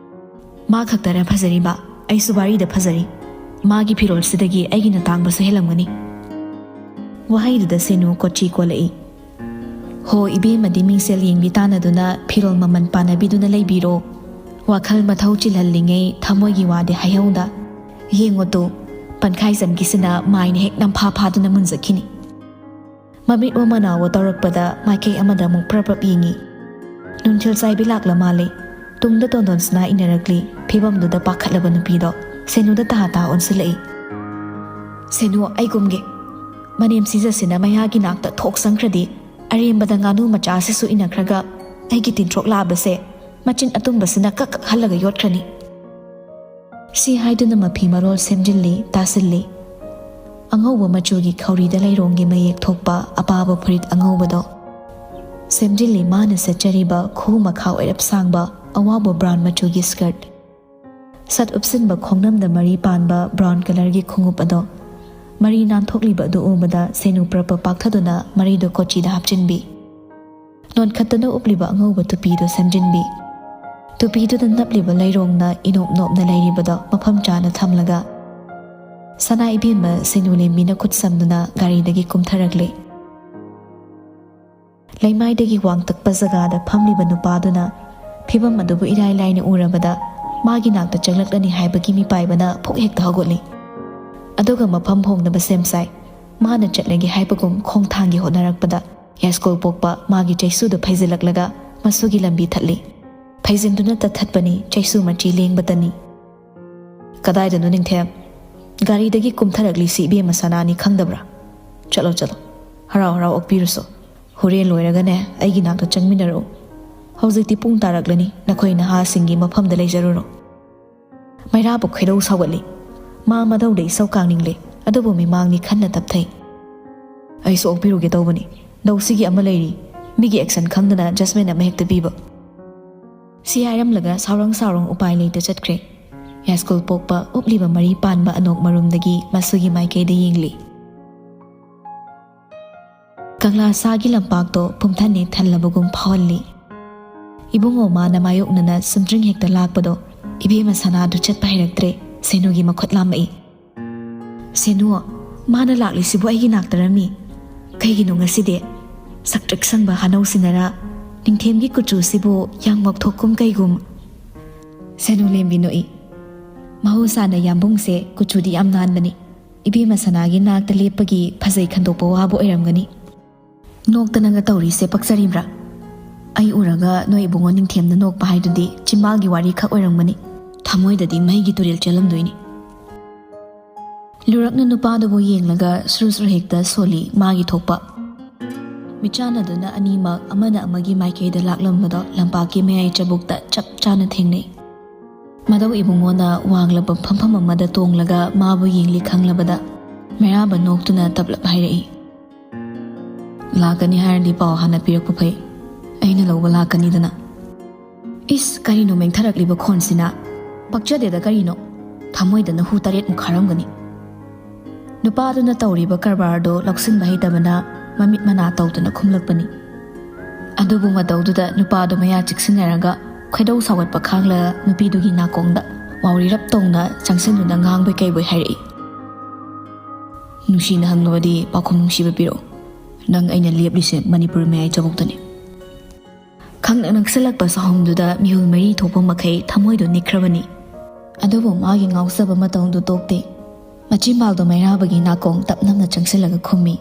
"ꯃꯥ ꯈꯛꯇꯔ ꯐꯖꯔꯤꯕ? ꯑꯩꯁꯨ ꯚꯥꯔꯤꯗ ꯐꯖꯔꯤ꯫ ꯃꯥꯒꯤ ꯐꯤꯔꯣꯜꯁꯤꯗꯒꯤ ꯑꯩꯒꯤꯅ ꯇꯥꯡꯕꯁꯨ ꯍꯦꯜꯂꯝꯒꯅꯤ"꯫ ꯋꯥꯍꯩꯗꯨꯗ ꯁꯦꯅꯨ ꯀꯣꯆꯤ ꯀꯣꯜꯂꯛꯏ꯫ "ꯍꯣ, ꯏꯕꯦꯝꯃꯗꯤ ꯃꯤꯡꯁꯦꯜ ꯌꯦꯡꯕꯤ ꯇꯥꯟꯅꯗꯨꯅ ꯐꯤꯔꯣꯜ ꯃꯃꯜ ꯄꯥꯟꯅꯕꯤꯗꯨꯅ ꯂꯩꯕꯤꯔꯣ꯫ ꯋꯥꯈꯜ ꯃꯊꯧ ꯆꯤꯜꯍꯜꯂꯤꯉꯩ ꯊꯃꯣꯏꯒꯤ ꯋꯥꯗꯤ ꯍꯥꯏꯍꯧꯗ꯫ ꯌꯦꯡꯉꯣ ꯇꯨ, ꯄꯟꯈꯥꯏꯖꯝꯒꯤꯁꯤꯅ ꯃꯥꯏꯅ ꯍꯦꯛ ꯅꯝꯐꯥ ꯐꯥꯗꯨꯅ ꯃꯨꯟꯖꯈꯤꯅꯤ"꯫ ꯃꯃꯤꯠ ꯃꯃꯅꯥꯎ ꯇꯧꯔꯛꯄꯗ ꯃꯥꯏꯀꯩ ꯑꯃꯗ ꯑꯃꯨꯛ ꯄ꯭ꯔꯞ ꯄ꯭ꯔꯞ ꯌꯦꯡꯉꯤ꯫ ꯅꯨꯡꯊꯤꯜ ꯆꯥꯏꯕꯤ ꯂꯥꯛꯂ ꯃꯥꯜꯂꯦ꯫ ꯇꯨꯡꯗ ꯇꯣꯟꯗꯣꯟꯁꯅꯥ ꯏꯟꯅꯔꯛꯂꯤ꯫ ꯐꯤꯕꯝꯗꯨꯗ ꯄꯥꯈꯠꯂꯕ ꯅꯨꯄꯤꯗꯣ꯫ ꯁꯦꯅꯨꯗ ꯇꯥ ꯇꯥ ꯑꯣꯟꯁꯤꯜꯂꯛꯏ꯫ "ꯁꯦꯅꯨ, ꯑꯩ ꯀꯨꯝꯒꯦ꯫ ꯃꯅꯦꯝ ꯁꯤꯖꯁꯤꯅ ꯃꯌꯥꯒꯤ ꯅꯥꯛꯇ ꯊꯣꯛ ꯆꯪꯈ꯭ꯔꯗꯤ ꯑꯔꯦꯝꯕꯗ ꯉꯥꯅꯨ ꯃꯆꯥꯁꯤꯁꯨ ꯏꯟꯅꯈ꯭ꯔꯒ ꯑꯩꯒꯤ ꯇꯤꯟꯊ꯭ꯔꯣꯛ ꯂꯥꯕꯁꯦ ꯃꯆꯤꯟ ꯑꯇꯨꯝꯕꯁꯤꯅ ꯀꯛ ꯀꯛ ꯍꯜꯂꯒ ꯌꯣꯠꯈ꯭ꯔꯅꯤ"꯫ ꯁꯤ ꯍꯥꯏꯗꯨꯅ ꯃꯐꯤ ꯃꯔꯣꯜ ꯁꯦꯝꯖꯤꯜꯂꯤ, ꯇꯥꯁꯤꯜꯂꯤ꯫ ꯑꯉꯧꯕ ꯃꯆꯨꯒꯤ ꯈꯧꯔꯤꯗ ꯂꯩꯔꯣꯡꯒꯤ ꯃꯌꯦꯛ ꯊꯣꯛꯄ ꯑꯄꯥꯕ ꯐꯨꯔꯤꯠ ꯑꯉꯧꯕꯗꯣ ꯁꯦꯝꯖꯤꯜꯂꯤ꯫ ꯃꯥꯅ ꯁꯦꯠꯆꯔꯤꯕ ꯈꯨ ꯃꯈꯥ ꯑꯣꯏꯔꯞ ꯁꯥꯡꯕ ꯑꯋꯥꯎꯕ ꯕ꯭ꯔꯥꯎꯟ ꯃꯆꯨꯒꯤ ꯁ꯭ꯀꯔꯠ, ꯁꯠ ꯎꯞꯁꯤꯟꯕ ꯈꯣꯡꯅꯝꯗ ꯃꯔꯤ ꯄꯥꯟꯕ ꯕ꯭ꯔꯥꯎꯟ ꯀꯂꯔꯒꯤ ꯈꯣꯡꯎꯞ ꯑꯗꯣ, ꯃꯔꯤ ꯅꯥꯟꯊꯣꯛꯂꯤꯕ ꯑꯗꯨ ꯎꯕꯗ ꯁꯦꯅꯨ ꯄ꯭ꯔꯞ ꯄ꯭ꯔꯞ ꯄꯥꯛꯊꯗꯨꯅ ꯃꯔꯤꯗꯣ ꯀꯣꯆꯤꯗ ꯍꯥꯞꯆꯤꯟꯕꯤ꯫ ꯅꯣꯟꯈꯠꯇꯅ ꯎꯞꯂꯤꯕ ꯑꯉꯧꯕ ꯇꯨꯄꯤꯗꯨ ꯁꯦꯝꯖꯤꯟꯕꯤ꯫ ꯇꯨꯄꯤꯗꯨꯗ ꯅꯞꯂꯤꯕ ꯂꯩꯔꯣꯡꯅ ꯏꯅꯣꯞ ꯅꯣꯞꯅ ꯂꯩꯔꯤꯕꯗꯣ ꯃꯐꯝ ꯆꯥꯅ ꯊꯝꯂꯒ, ꯁꯅꯥ ꯏꯕꯦꯝꯃ ꯁꯦꯅꯨ ꯂꯦꯝꯕꯤꯅ ꯈꯨꯠ ꯁꯝꯗꯨꯅ ꯒꯥꯔꯤꯗꯒꯤ ꯀꯨꯝꯊꯔꯛꯂꯦ꯫ ꯂꯩꯃꯥꯏꯗꯒꯤ ꯋꯥꯡꯇꯛꯄ ꯖꯒꯥꯗ ꯐꯝꯂꯤꯕ ꯅꯨꯄꯥꯗꯨꯅ ꯐꯤꯕꯝ ꯑꯗꯨꯕꯨ ꯏꯔꯥꯏ ꯂꯥꯏꯅ ꯎꯔꯕꯗ ꯃꯥꯒꯤ ꯅꯥꯛꯇ ꯆꯪꯂꯛꯂꯅꯤ ꯍꯥꯏꯕꯒꯤ ꯃꯤꯄꯥꯏꯕꯅ ꯐꯨꯛ ꯍꯦꯛꯇ ꯍꯧꯒꯠꯂꯤ꯫ ꯑꯗꯨꯒ ꯃꯐꯝ ꯍꯣꯡꯅꯕ ꯁꯦꯝ ꯁꯥꯏ꯫ ꯃꯥꯅ ꯆꯠꯂꯒꯦ ꯍꯥꯏꯕꯒꯨꯝ ꯈꯣꯡꯊꯥꯡꯒꯤ ꯍꯣꯠꯅꯔꯛꯄꯗ ꯌꯥꯏꯁ꯭ꯀꯨꯜ ꯄꯣꯛꯄ ꯃꯥꯒꯤ ꯆꯩꯁꯨꯗ ꯐꯩꯖꯤꯜꯂꯛꯂꯒ ꯃꯁꯨꯒꯤ ꯂꯝꯕꯤ ꯊꯠꯂꯤ꯫ ꯐꯩꯖꯤꯟꯗꯨꯅ ꯇꯠꯊꯠꯄꯅꯤ, ꯆꯩꯁꯨ ꯃꯆꯤ ꯂꯦꯡꯕꯇꯅꯤ꯫ "ꯀꯗꯥꯏꯗꯅꯣ ꯅꯤꯡꯊꯦꯝ? ꯒꯥꯔꯤꯗꯒꯤ ꯀꯨꯝꯊꯔꯛꯂꯤꯁꯤ ꯏꯕꯦꯝꯃ ꯁꯅꯥꯅꯤ ꯈꯪꯗꯕ꯭ꯔꯥ? ꯆꯠꯂꯣ, ꯆꯠꯂꯣ, ꯍꯔꯥꯎ ꯍꯔꯥꯎ ꯑꯣꯛꯄꯤꯔꯨꯁꯣ꯫ ꯍꯣꯔꯦꯟ ꯂꯣꯏꯔꯒꯅꯦ ꯑꯩꯒꯤ ꯅꯥꯛꯇ ꯆꯪꯃꯤꯟꯅꯔꯛꯎ꯫ ꯍꯧꯖꯤꯛꯇꯤ ꯄꯨꯡ ꯇꯥꯔꯛꯂꯅꯤ, ꯅꯈꯣꯏ ꯅꯍꯥꯁꯤꯡꯒꯤ ꯃꯐꯝꯗ ꯂꯩꯖꯔꯨꯔꯣ"꯫ ꯃꯩꯔꯥꯕꯨ ꯈꯣꯏꯗꯧ ꯁꯥꯎꯒꯠꯂꯤ꯫ ꯃꯥ ꯃꯗꯧꯗ ꯏꯁꯧ ꯀꯥꯡꯅꯤꯡꯂꯦ, ꯑꯗꯨꯕꯨ ꯃꯤꯃꯥꯡꯗꯤ ꯈꯟꯅ ꯇꯞꯊꯩ꯫ "ꯑꯩꯁꯨ ꯑꯣꯛꯄꯤꯔꯨꯒꯦ ꯇꯧꯕꯅꯤ꯫ ꯂꯧꯁꯤꯒꯤ ꯑꯃ ꯂꯩꯔꯤ, ꯃꯤꯒꯤ ꯑꯦꯛꯁꯟ ꯈꯪꯗꯅ ꯖꯁꯃꯦꯟ ꯑꯃ ꯍꯦꯛꯇ ꯄꯤꯕ"꯫ ꯁꯤ ꯍꯥꯏꯔꯝꯂꯒ ꯁꯥꯎꯔꯪ ꯁꯥꯎꯔꯪ ꯎꯄꯥꯏ ꯂꯩꯇ ꯆꯠꯈ꯭ꯔꯦ꯫ ꯌꯥꯏꯁ꯭ꯀꯨꯜ ꯄꯣꯛꯄ ꯎꯞꯂꯤꯕ ꯃꯔꯤ ꯄꯥꯟꯕ ꯑꯅꯣꯛ ꯃꯔꯨꯝꯗꯒꯤ ꯃꯁꯨꯒꯤ ꯃꯥꯏꯀꯩꯗ ꯌꯦꯡꯂꯤ꯫ ꯀꯪꯂꯥ ꯁꯥꯒꯤ ꯂꯝꯄꯥꯛꯇꯣ ꯄꯨꯝꯊꯟꯅꯦ ꯊꯜꯂꯕꯒꯨꯝ ꯐꯥꯎꯍꯜꯂꯤ꯫ ꯏꯕꯨꯡꯉꯣ ꯃꯥꯅ ꯃꯥꯌꯣꯛꯅꯅ ꯁꯨꯝꯗ꯭ꯔꯤꯡ ꯍꯦꯛꯇ ꯂꯥꯛꯄꯗꯣ ꯏꯕꯦꯝꯃ ꯁꯅꯥꯗꯨ ꯆꯠꯄ ꯍꯩꯔꯛꯇ꯭ꯔꯦ, ꯁꯦꯅꯨꯒꯤ ꯃꯈꯨꯠ ꯂꯥꯝꯃꯛꯏ꯫ "ꯁꯦꯅꯨ, ꯃꯥꯅ ꯂꯥꯛꯂꯤꯁꯤꯕꯨ ꯑꯩꯒꯤ ꯅꯥꯛꯇꯔꯝꯃꯤ? ꯀꯩꯒꯤꯅꯣ ꯉꯁꯤꯗꯤ? ꯁꯛꯇ꯭ꯔꯤꯛ ꯁꯪꯕ ꯍꯥꯅꯧꯁꯤꯅꯔ? ꯅꯤꯡꯊꯦꯝꯒꯤ ꯀꯨꯆꯨꯁꯤꯕꯨ ꯌꯥꯝ ꯉꯧꯊꯣꯛꯀꯨꯝ ꯀꯩꯒꯨꯝ?" ꯁꯦꯅꯨ ꯂꯦꯝꯕꯤ ꯅꯣꯛꯏ꯫ ꯃꯍꯧꯁꯥꯅ ꯌꯥꯝꯕꯨꯡꯁꯦ ꯀꯨꯆꯨꯗꯤ ꯌꯥꯝ ꯅꯥꯟꯕꯅꯤ꯫ ꯏꯕꯦꯝꯃ ꯁꯅꯥꯒꯤ ꯅꯥꯛꯇ ꯂꯦꯞꯄꯒꯤ ꯐꯖꯩ ꯈꯟꯗꯣꯛꯄ ꯋꯥꯕ ꯑꯣꯏꯔꯝꯒꯅꯤ꯫ "ꯅꯣꯛꯇꯅꯒ ꯇꯧꯔꯤꯁꯦ ꯄꯛꯆꯔꯤꯕ꯭ꯔꯥ? ꯑꯩ ꯎꯔꯒ ꯅꯣꯏ ꯏꯕꯨꯡꯉꯣ ꯅꯤꯡꯊꯦꯝꯅ ꯅꯣꯛꯄ ꯍꯥꯏꯗꯨꯗꯤ ꯆꯤꯝꯕꯥꯜꯒꯤ ꯋꯥꯔꯤ ꯈꯛ ꯑꯣꯏꯔꯝꯒꯅꯤ꯫ ꯊꯃꯣꯏꯗꯗꯤ ꯃꯩꯒꯤ ꯇꯨꯔꯦꯜ ꯆꯦꯜꯂꯝꯗꯣꯏꯅꯤ꯫ ꯂꯨꯔꯛꯅ ꯅꯨꯄꯥꯗꯨꯕꯨ ꯌꯦꯡꯂꯒ ꯁꯨꯔꯨ ꯁꯨꯔꯨ ꯍꯦꯛꯇ ꯁꯣꯜꯂꯤ ꯃꯥꯒꯤ ꯊꯣꯛꯄ꯫ ꯃꯤꯠꯆꯥꯟꯅꯗꯨꯅ ꯑꯅꯤꯃꯛ ꯑꯃꯅ ꯑꯃꯒꯤ ꯃꯥꯏꯀꯩꯗ ꯂꯥꯛꯂꯝꯕꯗꯣ ꯂꯝꯄꯥꯛꯀꯤ ꯃꯌꯥꯏ ꯆꯕꯨꯛꯇ ꯆꯞ ꯆꯥꯅ ꯊꯦꯡꯅꯩ꯫ ꯃꯗꯧ ꯏꯕꯨꯡꯉꯣꯅ ꯋꯥꯡꯂꯕ ꯐꯝꯐꯝ ꯑꯃꯗ ꯇꯣꯡꯂꯒ ꯃꯥꯕꯨ ꯌꯦꯡꯂꯤ ꯈꯪꯂꯕꯗ ꯃꯩꯔꯥꯕ ꯅꯣꯛꯇꯨꯅ ꯇꯞꯂꯞ ꯍꯥꯏꯔꯛꯏ, "ꯂꯥꯛꯀꯅꯤ ꯍꯥꯏꯔꯗꯤ ꯄꯥꯎ ꯍꯥꯟꯅ ꯄꯤꯔꯛꯄ ꯐꯩ, ꯑꯩꯅ ꯂꯧꯕ ꯂꯥꯛꯀꯅꯤꯗꯅ"꯫ "ꯏꯁ, ꯀꯔꯤꯅꯣ ꯃꯦꯡꯊꯔꯛꯂꯤꯕ ꯈꯣꯟꯁꯤꯅ? ꯄꯛꯆꯗꯦꯗ ꯀꯔꯤꯅꯣ? ꯊꯃꯣꯏꯗꯅ ꯍꯨ ꯇꯔꯦꯠꯃꯨꯛ ꯈꯥꯔꯝꯒꯅꯤ"꯫ ꯅꯨꯄꯥꯗꯨꯅ ꯇꯧꯔꯤꯕ ꯀꯔꯕꯥꯔꯗꯣ ꯂꯧꯁꯤꯟꯕ ꯍꯩꯇꯕꯅ ꯃꯃꯤꯠ ꯃꯅꯥ ꯇꯧꯗꯨꯅ ꯈꯨꯝꯂꯛꯄꯅꯤ꯫ ꯑꯗꯨꯕꯨ ꯃꯇꯧꯗꯨꯗ ꯅꯨꯄꯥꯗꯨ ꯃꯌꯥ ꯆꯤꯛꯁꯤꯟꯅꯔꯒ ꯈꯣꯏꯗꯧ ꯁꯥꯎꯒꯠꯄ ꯈꯥꯡꯂꯒ ꯅꯨꯄꯤꯗꯨꯒꯤ ꯅꯥꯀꯣꯡꯗ ꯋꯥꯎꯔꯤꯔꯞ ꯇꯧꯅ ꯆꯪꯁꯤꯟꯗꯨꯅ ꯉꯥꯡꯕꯣꯏ ꯀꯩꯕꯣꯏ ꯍꯥꯏꯔꯛꯏ, "ꯅꯨꯡꯁꯤꯅ ꯍꯪꯂꯕꯗꯤ ꯄꯥꯎꯈꯨꯝ ꯅꯨꯡꯁꯤꯕ ꯄꯤꯔꯛꯎ꯫ ꯅꯪ ꯑꯩꯅ ꯂꯦꯞꯂꯤꯁꯦ ꯃꯅꯤꯄꯨꯔ ꯃꯌꯥꯏ ꯆꯕꯨꯛꯇꯅꯤ"꯫ ꯈꯪꯅ ꯅꯛꯁꯤꯜꯂꯛꯄ ꯁꯥꯍꯨꯝꯗꯨꯗ ꯃꯤꯍꯨꯜ ꯃꯔꯤ ꯊꯣꯛꯄ ꯃꯈꯩ ꯊꯃꯣꯏꯗꯨ ꯅꯤꯛꯈ꯭ꯔꯕꯅꯤ꯫ ꯑꯗꯨꯕꯨ ꯃꯥꯒꯤ ꯉꯥꯎꯖꯕ ꯃꯇꯧꯗꯨ ꯇꯣꯛꯇꯦ꯫ ꯃꯆꯤꯟꯕꯥꯜꯗꯣ ꯃꯩꯔꯥꯕꯒꯤ ꯅꯥꯀꯣꯡ ꯇꯞ ꯅꯝꯅ ꯆꯪꯁꯤꯜꯂꯒ ꯈꯨꯝꯃꯤ꯫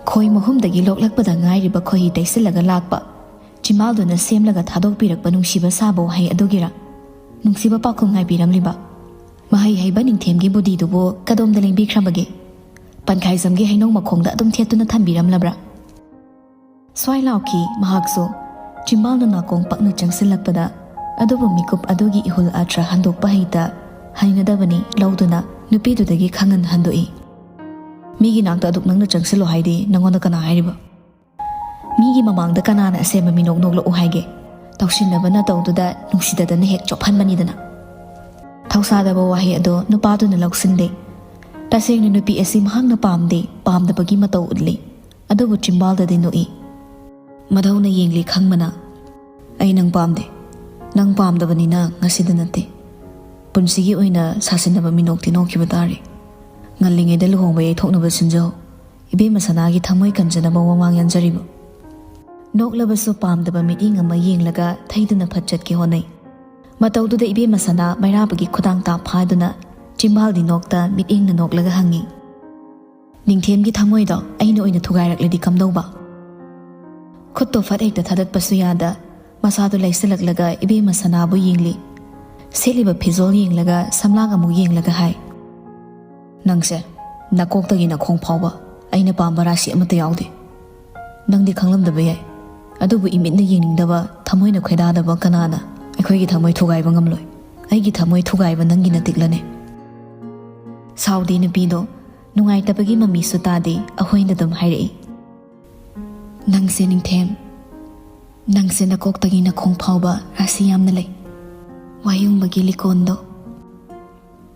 ꯈꯣꯏ ꯃꯍꯨꯝꯗꯒꯤ ꯂꯣꯛꯂꯛꯄꯗ ꯉꯥꯏꯔꯤꯕ ꯈꯣꯏꯍꯤ ꯇꯩꯁꯤꯜꯂꯒ ꯂꯥꯛꯄ ꯆꯤꯝꯕꯥꯜꯗꯨꯅ ꯁꯦꯝꯂꯒ ꯊꯥꯗꯣꯛꯄꯤꯔꯛꯄ ꯅꯨꯡꯁꯤꯕ ꯁꯥꯕ ꯋꯥꯍꯩ ꯑꯗꯨꯒꯤꯔ? ꯅꯨꯡꯁꯤꯕ ꯄꯥꯎꯈꯨꯝ ꯉꯥꯏꯕꯤꯔꯝꯂꯤꯕ? ꯃꯍꯩ ꯍꯩꯕ ꯅꯤꯡꯊꯦꯝꯒꯤ ꯕꯨꯙꯤꯗꯨꯕꯨ ꯀꯗꯣꯝꯗ ꯂꯦꯡꯕꯤꯈ꯭ꯔꯕꯒꯦ? ꯄꯟꯈꯥꯏꯖꯝꯒꯤ ꯍꯩꯅꯧ ꯃꯈꯣꯡꯗ ꯑꯗꯨꯝ ꯊꯦꯠꯇꯨꯅ ꯊꯝꯕꯤꯔꯝꯂꯕ꯭ꯔꯥ? ꯁ꯭ꯋꯥꯏ ꯂꯥꯎꯈꯤ ꯃꯍꯥꯛꯁꯨ꯫ ꯆꯤꯝꯕꯥꯜꯅ ꯅꯥꯀꯣꯡ ꯄꯛꯅ ꯆꯪꯁꯤꯜꯂꯛꯄꯗ, ꯑꯗꯨꯕꯨ ꯃꯤꯀꯨꯞ ꯑꯗꯨꯒꯤ ꯏꯍꯨꯜ ꯑꯥꯊ꯭ꯔ ꯍꯟꯗꯣꯛꯄ ꯍꯩꯇ, ꯍꯩꯅꯗꯕꯅꯤ ꯂꯧꯗꯨꯅ ꯅꯨꯄꯤꯗꯨꯗꯒꯤ ꯈꯪꯍꯟ ꯍꯟꯗꯣꯛꯏ꯫ "ꯃꯤꯒꯤ ꯅꯥꯛꯇ ꯑꯗꯨꯛ ꯅꯪꯅ ꯆꯪꯁꯤꯜꯂꯣ ꯍꯥꯏꯗꯤ ꯅꯪꯉꯣꯟꯗ ꯀꯅꯥ ꯍꯥꯏꯔꯤꯕ? ꯃꯤꯒꯤ ꯃꯃꯥꯡꯗ ꯀꯅꯥꯅ ꯑꯁꯦꯝꯕ ꯃꯤꯅꯣꯛ ꯅꯣꯛꯂꯛꯎ ꯍꯥꯏꯒꯦ?" ꯇꯧꯁꯤꯟꯅꯕ ꯅꯇꯧꯗꯨꯗ ꯅꯨꯡꯁꯤꯗꯗꯅ ꯍꯦꯛ ꯆꯣꯞꯍꯟꯕꯅꯤꯗꯅ꯫ ꯊꯧꯁꯥꯗꯕ ꯋꯥꯍꯩ ꯑꯗꯣ ꯅꯨꯄꯥꯗꯨꯅ ꯂꯧꯁꯤꯟꯗꯦ꯫ ꯇꯁꯦꯡꯅ ꯅꯨꯄꯤ ꯑꯁꯤ ꯃꯍꯥꯛꯅ ꯄꯥꯝꯗꯦ, ꯄꯥꯝꯗꯕꯒꯤ ꯃꯇꯧ ꯎꯠꯂꯤ꯫ ꯑꯗꯨꯕꯨ ꯆꯤꯝꯕꯥꯜꯗꯗꯤ ꯅꯣꯛꯏ꯫ ꯃꯙꯧꯅ ꯌꯦꯡꯂꯤ ꯈꯪꯕꯅ, "ꯑꯩ ꯅꯪ ꯄꯥꯝꯗꯦ꯫ ꯅꯪ ꯄꯥꯝꯗꯕꯅꯤꯅ ꯉꯁꯤꯗ ꯅꯠꯇꯦ, ꯄꯨꯟꯁꯤꯒꯤ ꯑꯣꯏꯅ ꯁꯥꯁꯤꯟꯅꯕ ꯃꯤꯅꯣꯛꯇꯤ ꯅꯣꯛꯈꯤꯕ ꯇꯥꯔꯦ꯫ ꯉꯜꯂꯤꯉꯩꯗ ꯂꯨꯍꯣꯡꯕ ꯌꯩꯊꯣꯛꯅꯕ ꯁꯤꯟꯖꯧ꯫ ꯏꯕꯦꯝꯃ ꯁꯅꯥꯒꯤ ꯊꯃꯣꯏ ꯀꯟꯖꯅꯕ ꯋꯥꯃꯥꯡ ꯌꯥꯟꯖꯔꯤꯕ"꯫ ꯅꯣꯛꯂꯕꯁꯨ ꯄꯥꯝꯗꯕ ꯃꯤꯠꯌꯦꯡ ꯑꯃ ꯌꯦꯡꯂꯒ ꯊꯩꯗꯨꯅ ꯐꯠ ꯆꯠꯀꯦ ꯍꯣꯠꯅꯩ꯫ ꯃꯇꯧꯗꯨꯗ ꯏꯕꯦꯝꯃ ꯁꯅꯥ ꯃꯩꯔꯥꯕꯒꯤ ꯈꯨꯗꯥꯡ ꯇꯥꯞ ꯐꯥꯗꯨꯅ ꯆꯤꯝꯕꯥꯜꯗꯤ ꯅꯣꯛꯇ ꯃꯤꯠꯌꯦꯡꯅ ꯅꯣꯛꯂꯒ ꯍꯪꯉꯤ, "ꯅꯤꯡꯊꯦꯝꯒꯤ ꯊꯃꯣꯏꯗꯣ ꯑꯩꯅ ꯑꯣꯏꯅ ꯊꯨꯒꯥꯏꯔꯛꯂꯗꯤ ꯀꯝꯗꯧꯕ?" ꯈꯨꯠꯇꯣ ꯐꯠ ꯍꯦꯛꯇ ꯊꯥꯗꯠꯄꯁꯨ ꯌꯥꯗ ꯃꯁꯥꯗꯨ ꯂꯩꯁꯤꯜꯂꯛꯂꯒ ꯏꯕꯦꯝꯃ ꯁꯅꯥꯕꯨ ꯌꯦꯡꯂꯤ꯫ ꯁꯦꯠꯂꯤꯕ ꯐꯤꯖꯣꯜ ꯌꯦꯡꯂꯒ ꯁꯝꯂꯥꯡ ꯑꯃꯨꯛ ꯌꯦꯡꯂꯒ ꯍꯥꯏ, "ꯅꯪꯁꯦ ꯅꯀꯣꯛꯇꯒꯤ ꯅꯈꯣꯡ ꯐꯥꯎꯕ ꯑꯩꯅ ꯄꯥꯝꯕ ꯔꯥꯁꯤ ꯑꯃꯠꯇ ꯌꯥꯎꯗꯦ꯫ ꯅꯪꯗꯤ ꯈꯪꯂꯝꯗꯕ ꯌꯥꯏ, ꯑꯗꯨꯕꯨ ꯏꯃꯤꯠꯅ ꯌꯦꯡꯅꯤꯡꯗꯕ, ꯊꯃꯣꯏꯅ ꯈꯣꯏꯗꯥꯗꯕ ꯀꯅꯥꯅ ꯑꯩꯈꯣꯏꯒꯤ ꯊꯃꯣꯏ ꯊꯨꯒꯥꯏꯕ ꯉꯝꯂꯣꯏ? ꯑꯩꯒꯤ ꯊꯃꯣꯏ ꯊꯨꯒꯥꯏꯕ ꯅꯪꯒꯤ ꯅꯇꯤꯛꯂꯅꯦ?" ꯁꯥꯎꯗꯦ ꯅꯨꯄꯤꯗꯣ, ꯅꯨꯡꯉꯥꯏꯇꯕꯒꯤ ꯃꯃꯤꯁꯨ ꯇꯥꯗꯦ, ꯑꯍꯣꯏꯅ ꯑꯗꯨꯝ ꯍꯥꯏꯔꯛꯏ, "ꯅꯪꯁꯦ ꯅꯤꯡꯊꯦꯝ, ꯅꯪꯁꯦ ꯅꯀꯣꯛꯇꯒꯤ ꯅꯈꯣꯡ ꯐꯥꯎꯕ ꯔꯥꯁꯤ ꯌꯥꯝꯅ ꯂꯩ꯫ ꯋꯥꯌꯨꯡꯕꯒꯤ ꯂꯤꯀꯣꯟꯗꯣ,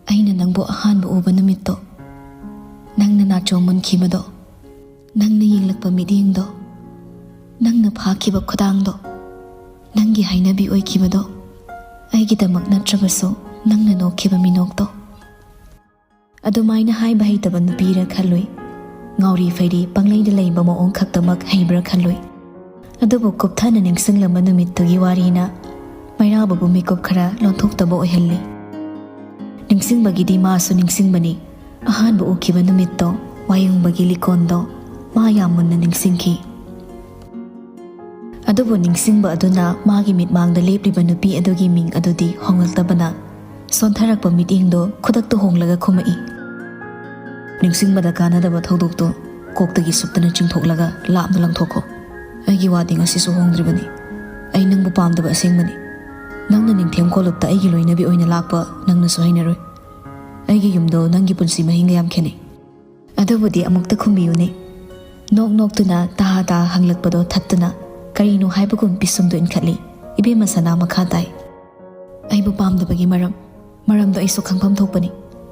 ꯑꯩꯅ ꯅꯪꯕꯨ ꯑꯍꯥꯟꯕ ꯎꯕ ꯅꯨꯃꯤꯠꯇꯣ, ꯅꯪꯅ ꯅꯥꯆꯣꯝ ꯃꯨꯟꯈꯤꯕꯗꯣ, ꯅꯪꯅ ꯌꯦꯡꯂꯛꯄ ꯃꯤꯠꯌꯦꯡꯗꯣ, ꯅꯪꯅ ꯐꯥꯈꯤꯕ ꯈꯨꯗꯥꯡꯗꯣ, ꯅꯪꯒꯤ ꯍꯥꯏꯅꯕꯤ ꯑꯣꯏꯈꯤꯕꯗꯣ, ꯑꯩꯒꯤꯗꯃꯛ ꯅꯠꯇ꯭ꯔꯕꯁꯨ ꯅꯪꯅ ꯅꯣꯛꯈꯤꯕ ꯃꯤꯅꯣꯛꯇꯣ"꯫ ꯑꯗꯨꯃꯥꯏꯅ ꯍꯥꯏꯕ ꯍꯩꯇꯕ ꯅꯨꯄꯤꯔ ꯈꯜꯂꯨꯏ꯫ ꯉꯥꯎꯔꯤ ꯐꯩꯔꯤ ꯄꯪꯂꯩꯗ ꯂꯩꯕ ꯃꯑꯣꯡ ꯈꯛꯇꯃꯛ ꯍꯩꯕ꯭ꯔꯥ ꯈꯜꯂꯨꯏ꯫ ꯑꯗꯨꯕꯨ ꯀꯨꯞꯊꯅ ꯅꯤꯡꯁꯤꯡꯂꯝꯕ ꯅꯨꯃꯤꯠꯇꯨꯒꯤ ꯋꯥꯔꯤꯅ ꯃꯩꯔꯥꯕꯕꯨ ꯃꯤꯀꯨꯞ ꯈꯔ ꯂꯣꯟꯊꯣꯛꯇꯕ ꯑꯣꯏꯍꯜꯂꯤ꯫ ꯅꯤꯡꯁꯤꯡꯕꯒꯤꯗꯤ ꯃꯥꯁꯨ ꯅꯤꯡꯁꯤꯡꯕꯅꯤ꯫ ꯑꯍꯥꯟꯕ ꯎꯈꯤꯕ ꯅꯨꯃꯤꯠꯇꯣ, ꯋꯥꯌꯨꯡꯕꯒꯤ ꯂꯤꯀꯣꯟꯗꯣ, ꯃꯥ ꯌꯥꯝ ꯃꯨꯟꯅ ꯅꯤꯡꯁꯤꯡꯈꯤ꯫ ꯑꯗꯨꯕꯨ ꯅꯤꯡꯁꯤꯡꯕ ꯑꯗꯨꯅ ꯃꯥꯒꯤ ꯃꯤꯠꯃꯥꯡꯗ ꯂꯦꯞꯂꯤꯕ ꯅꯨꯄꯤ ꯑꯗꯨꯒꯤ ꯃꯤꯡ ꯑꯗꯨꯗꯤ ꯍꯣꯡꯂꯛꯇꯕꯅ, ꯁꯣꯟꯊꯔꯛꯄ ꯃꯤꯠꯌꯦꯡꯗꯣ ꯈꯨꯗꯛꯇ ꯍꯣꯡꯂꯒ ꯈꯨꯝꯃꯛꯏ, "ꯅꯤꯡꯁꯤꯡꯕꯗ ꯀꯥꯟꯅꯗꯕ ꯊꯧꯗꯣꯛꯇꯣ ꯀꯣꯛꯇꯒꯤ ꯁꯨꯞꯇꯅ ꯆꯤꯡꯊꯣꯛꯂꯒ ꯂꯥꯞꯅ ꯂꯪꯊꯣꯛꯈꯣ꯫ ꯑꯩꯒꯤ ꯋꯥꯗꯤ ꯉꯁꯤꯁꯨ ꯍꯣꯡꯗ꯭ꯔꯤꯕꯅꯤ꯫ ꯑꯩ ꯅꯪꯕꯨ ꯄꯥꯝꯗꯕ ꯑꯁꯦꯡꯕꯅꯤ꯫ ꯅꯪꯅ ꯅꯤꯡꯊꯦꯝ ꯀꯣꯂꯨꯞꯇ ꯑꯩꯒꯤ ꯂꯣꯏꯅꯕꯤ ꯑꯣꯏꯅ ꯂꯥꯛꯄ ꯅꯪꯅꯁꯨ ꯍꯩꯅꯔꯣꯏ꯫ ꯑꯩꯒꯤ ꯌꯨꯝꯗꯣ ꯅꯪꯒꯤ ꯄꯨꯟꯁꯤ ꯃꯍꯤꯡꯒ ꯌꯥꯝ ꯈꯦꯠꯅꯩ"꯫ ꯑꯗꯨꯕꯨꯗꯤ ꯑꯃꯨꯛꯇ ꯈꯨꯝꯕꯤꯌꯨꯅꯦ꯫ ꯅꯣꯛ ꯅꯣꯛꯇꯨꯅ ꯇꯍꯥ ꯇꯍꯥ ꯍꯪꯂꯛꯄꯗꯣ ꯊꯠꯇꯨꯅ ꯀꯔꯤꯅꯣ ꯍꯥꯏꯕꯒꯨꯝ ꯄꯤꯁꯨꯝꯗꯨ ꯏꯟꯈꯠꯂꯤ꯫ ꯏꯕꯦꯝꯃ ꯁꯅꯥ ꯃꯈꯥ ꯇꯥꯏ, "ꯑꯩꯕꯨ ꯄꯥꯝꯗꯕꯒꯤ ꯃꯔꯝ, ꯃꯔꯝꯗꯣ ꯑꯩꯁꯨ ꯈꯪꯐꯝ ꯊꯣꯛꯄꯅꯤ꯫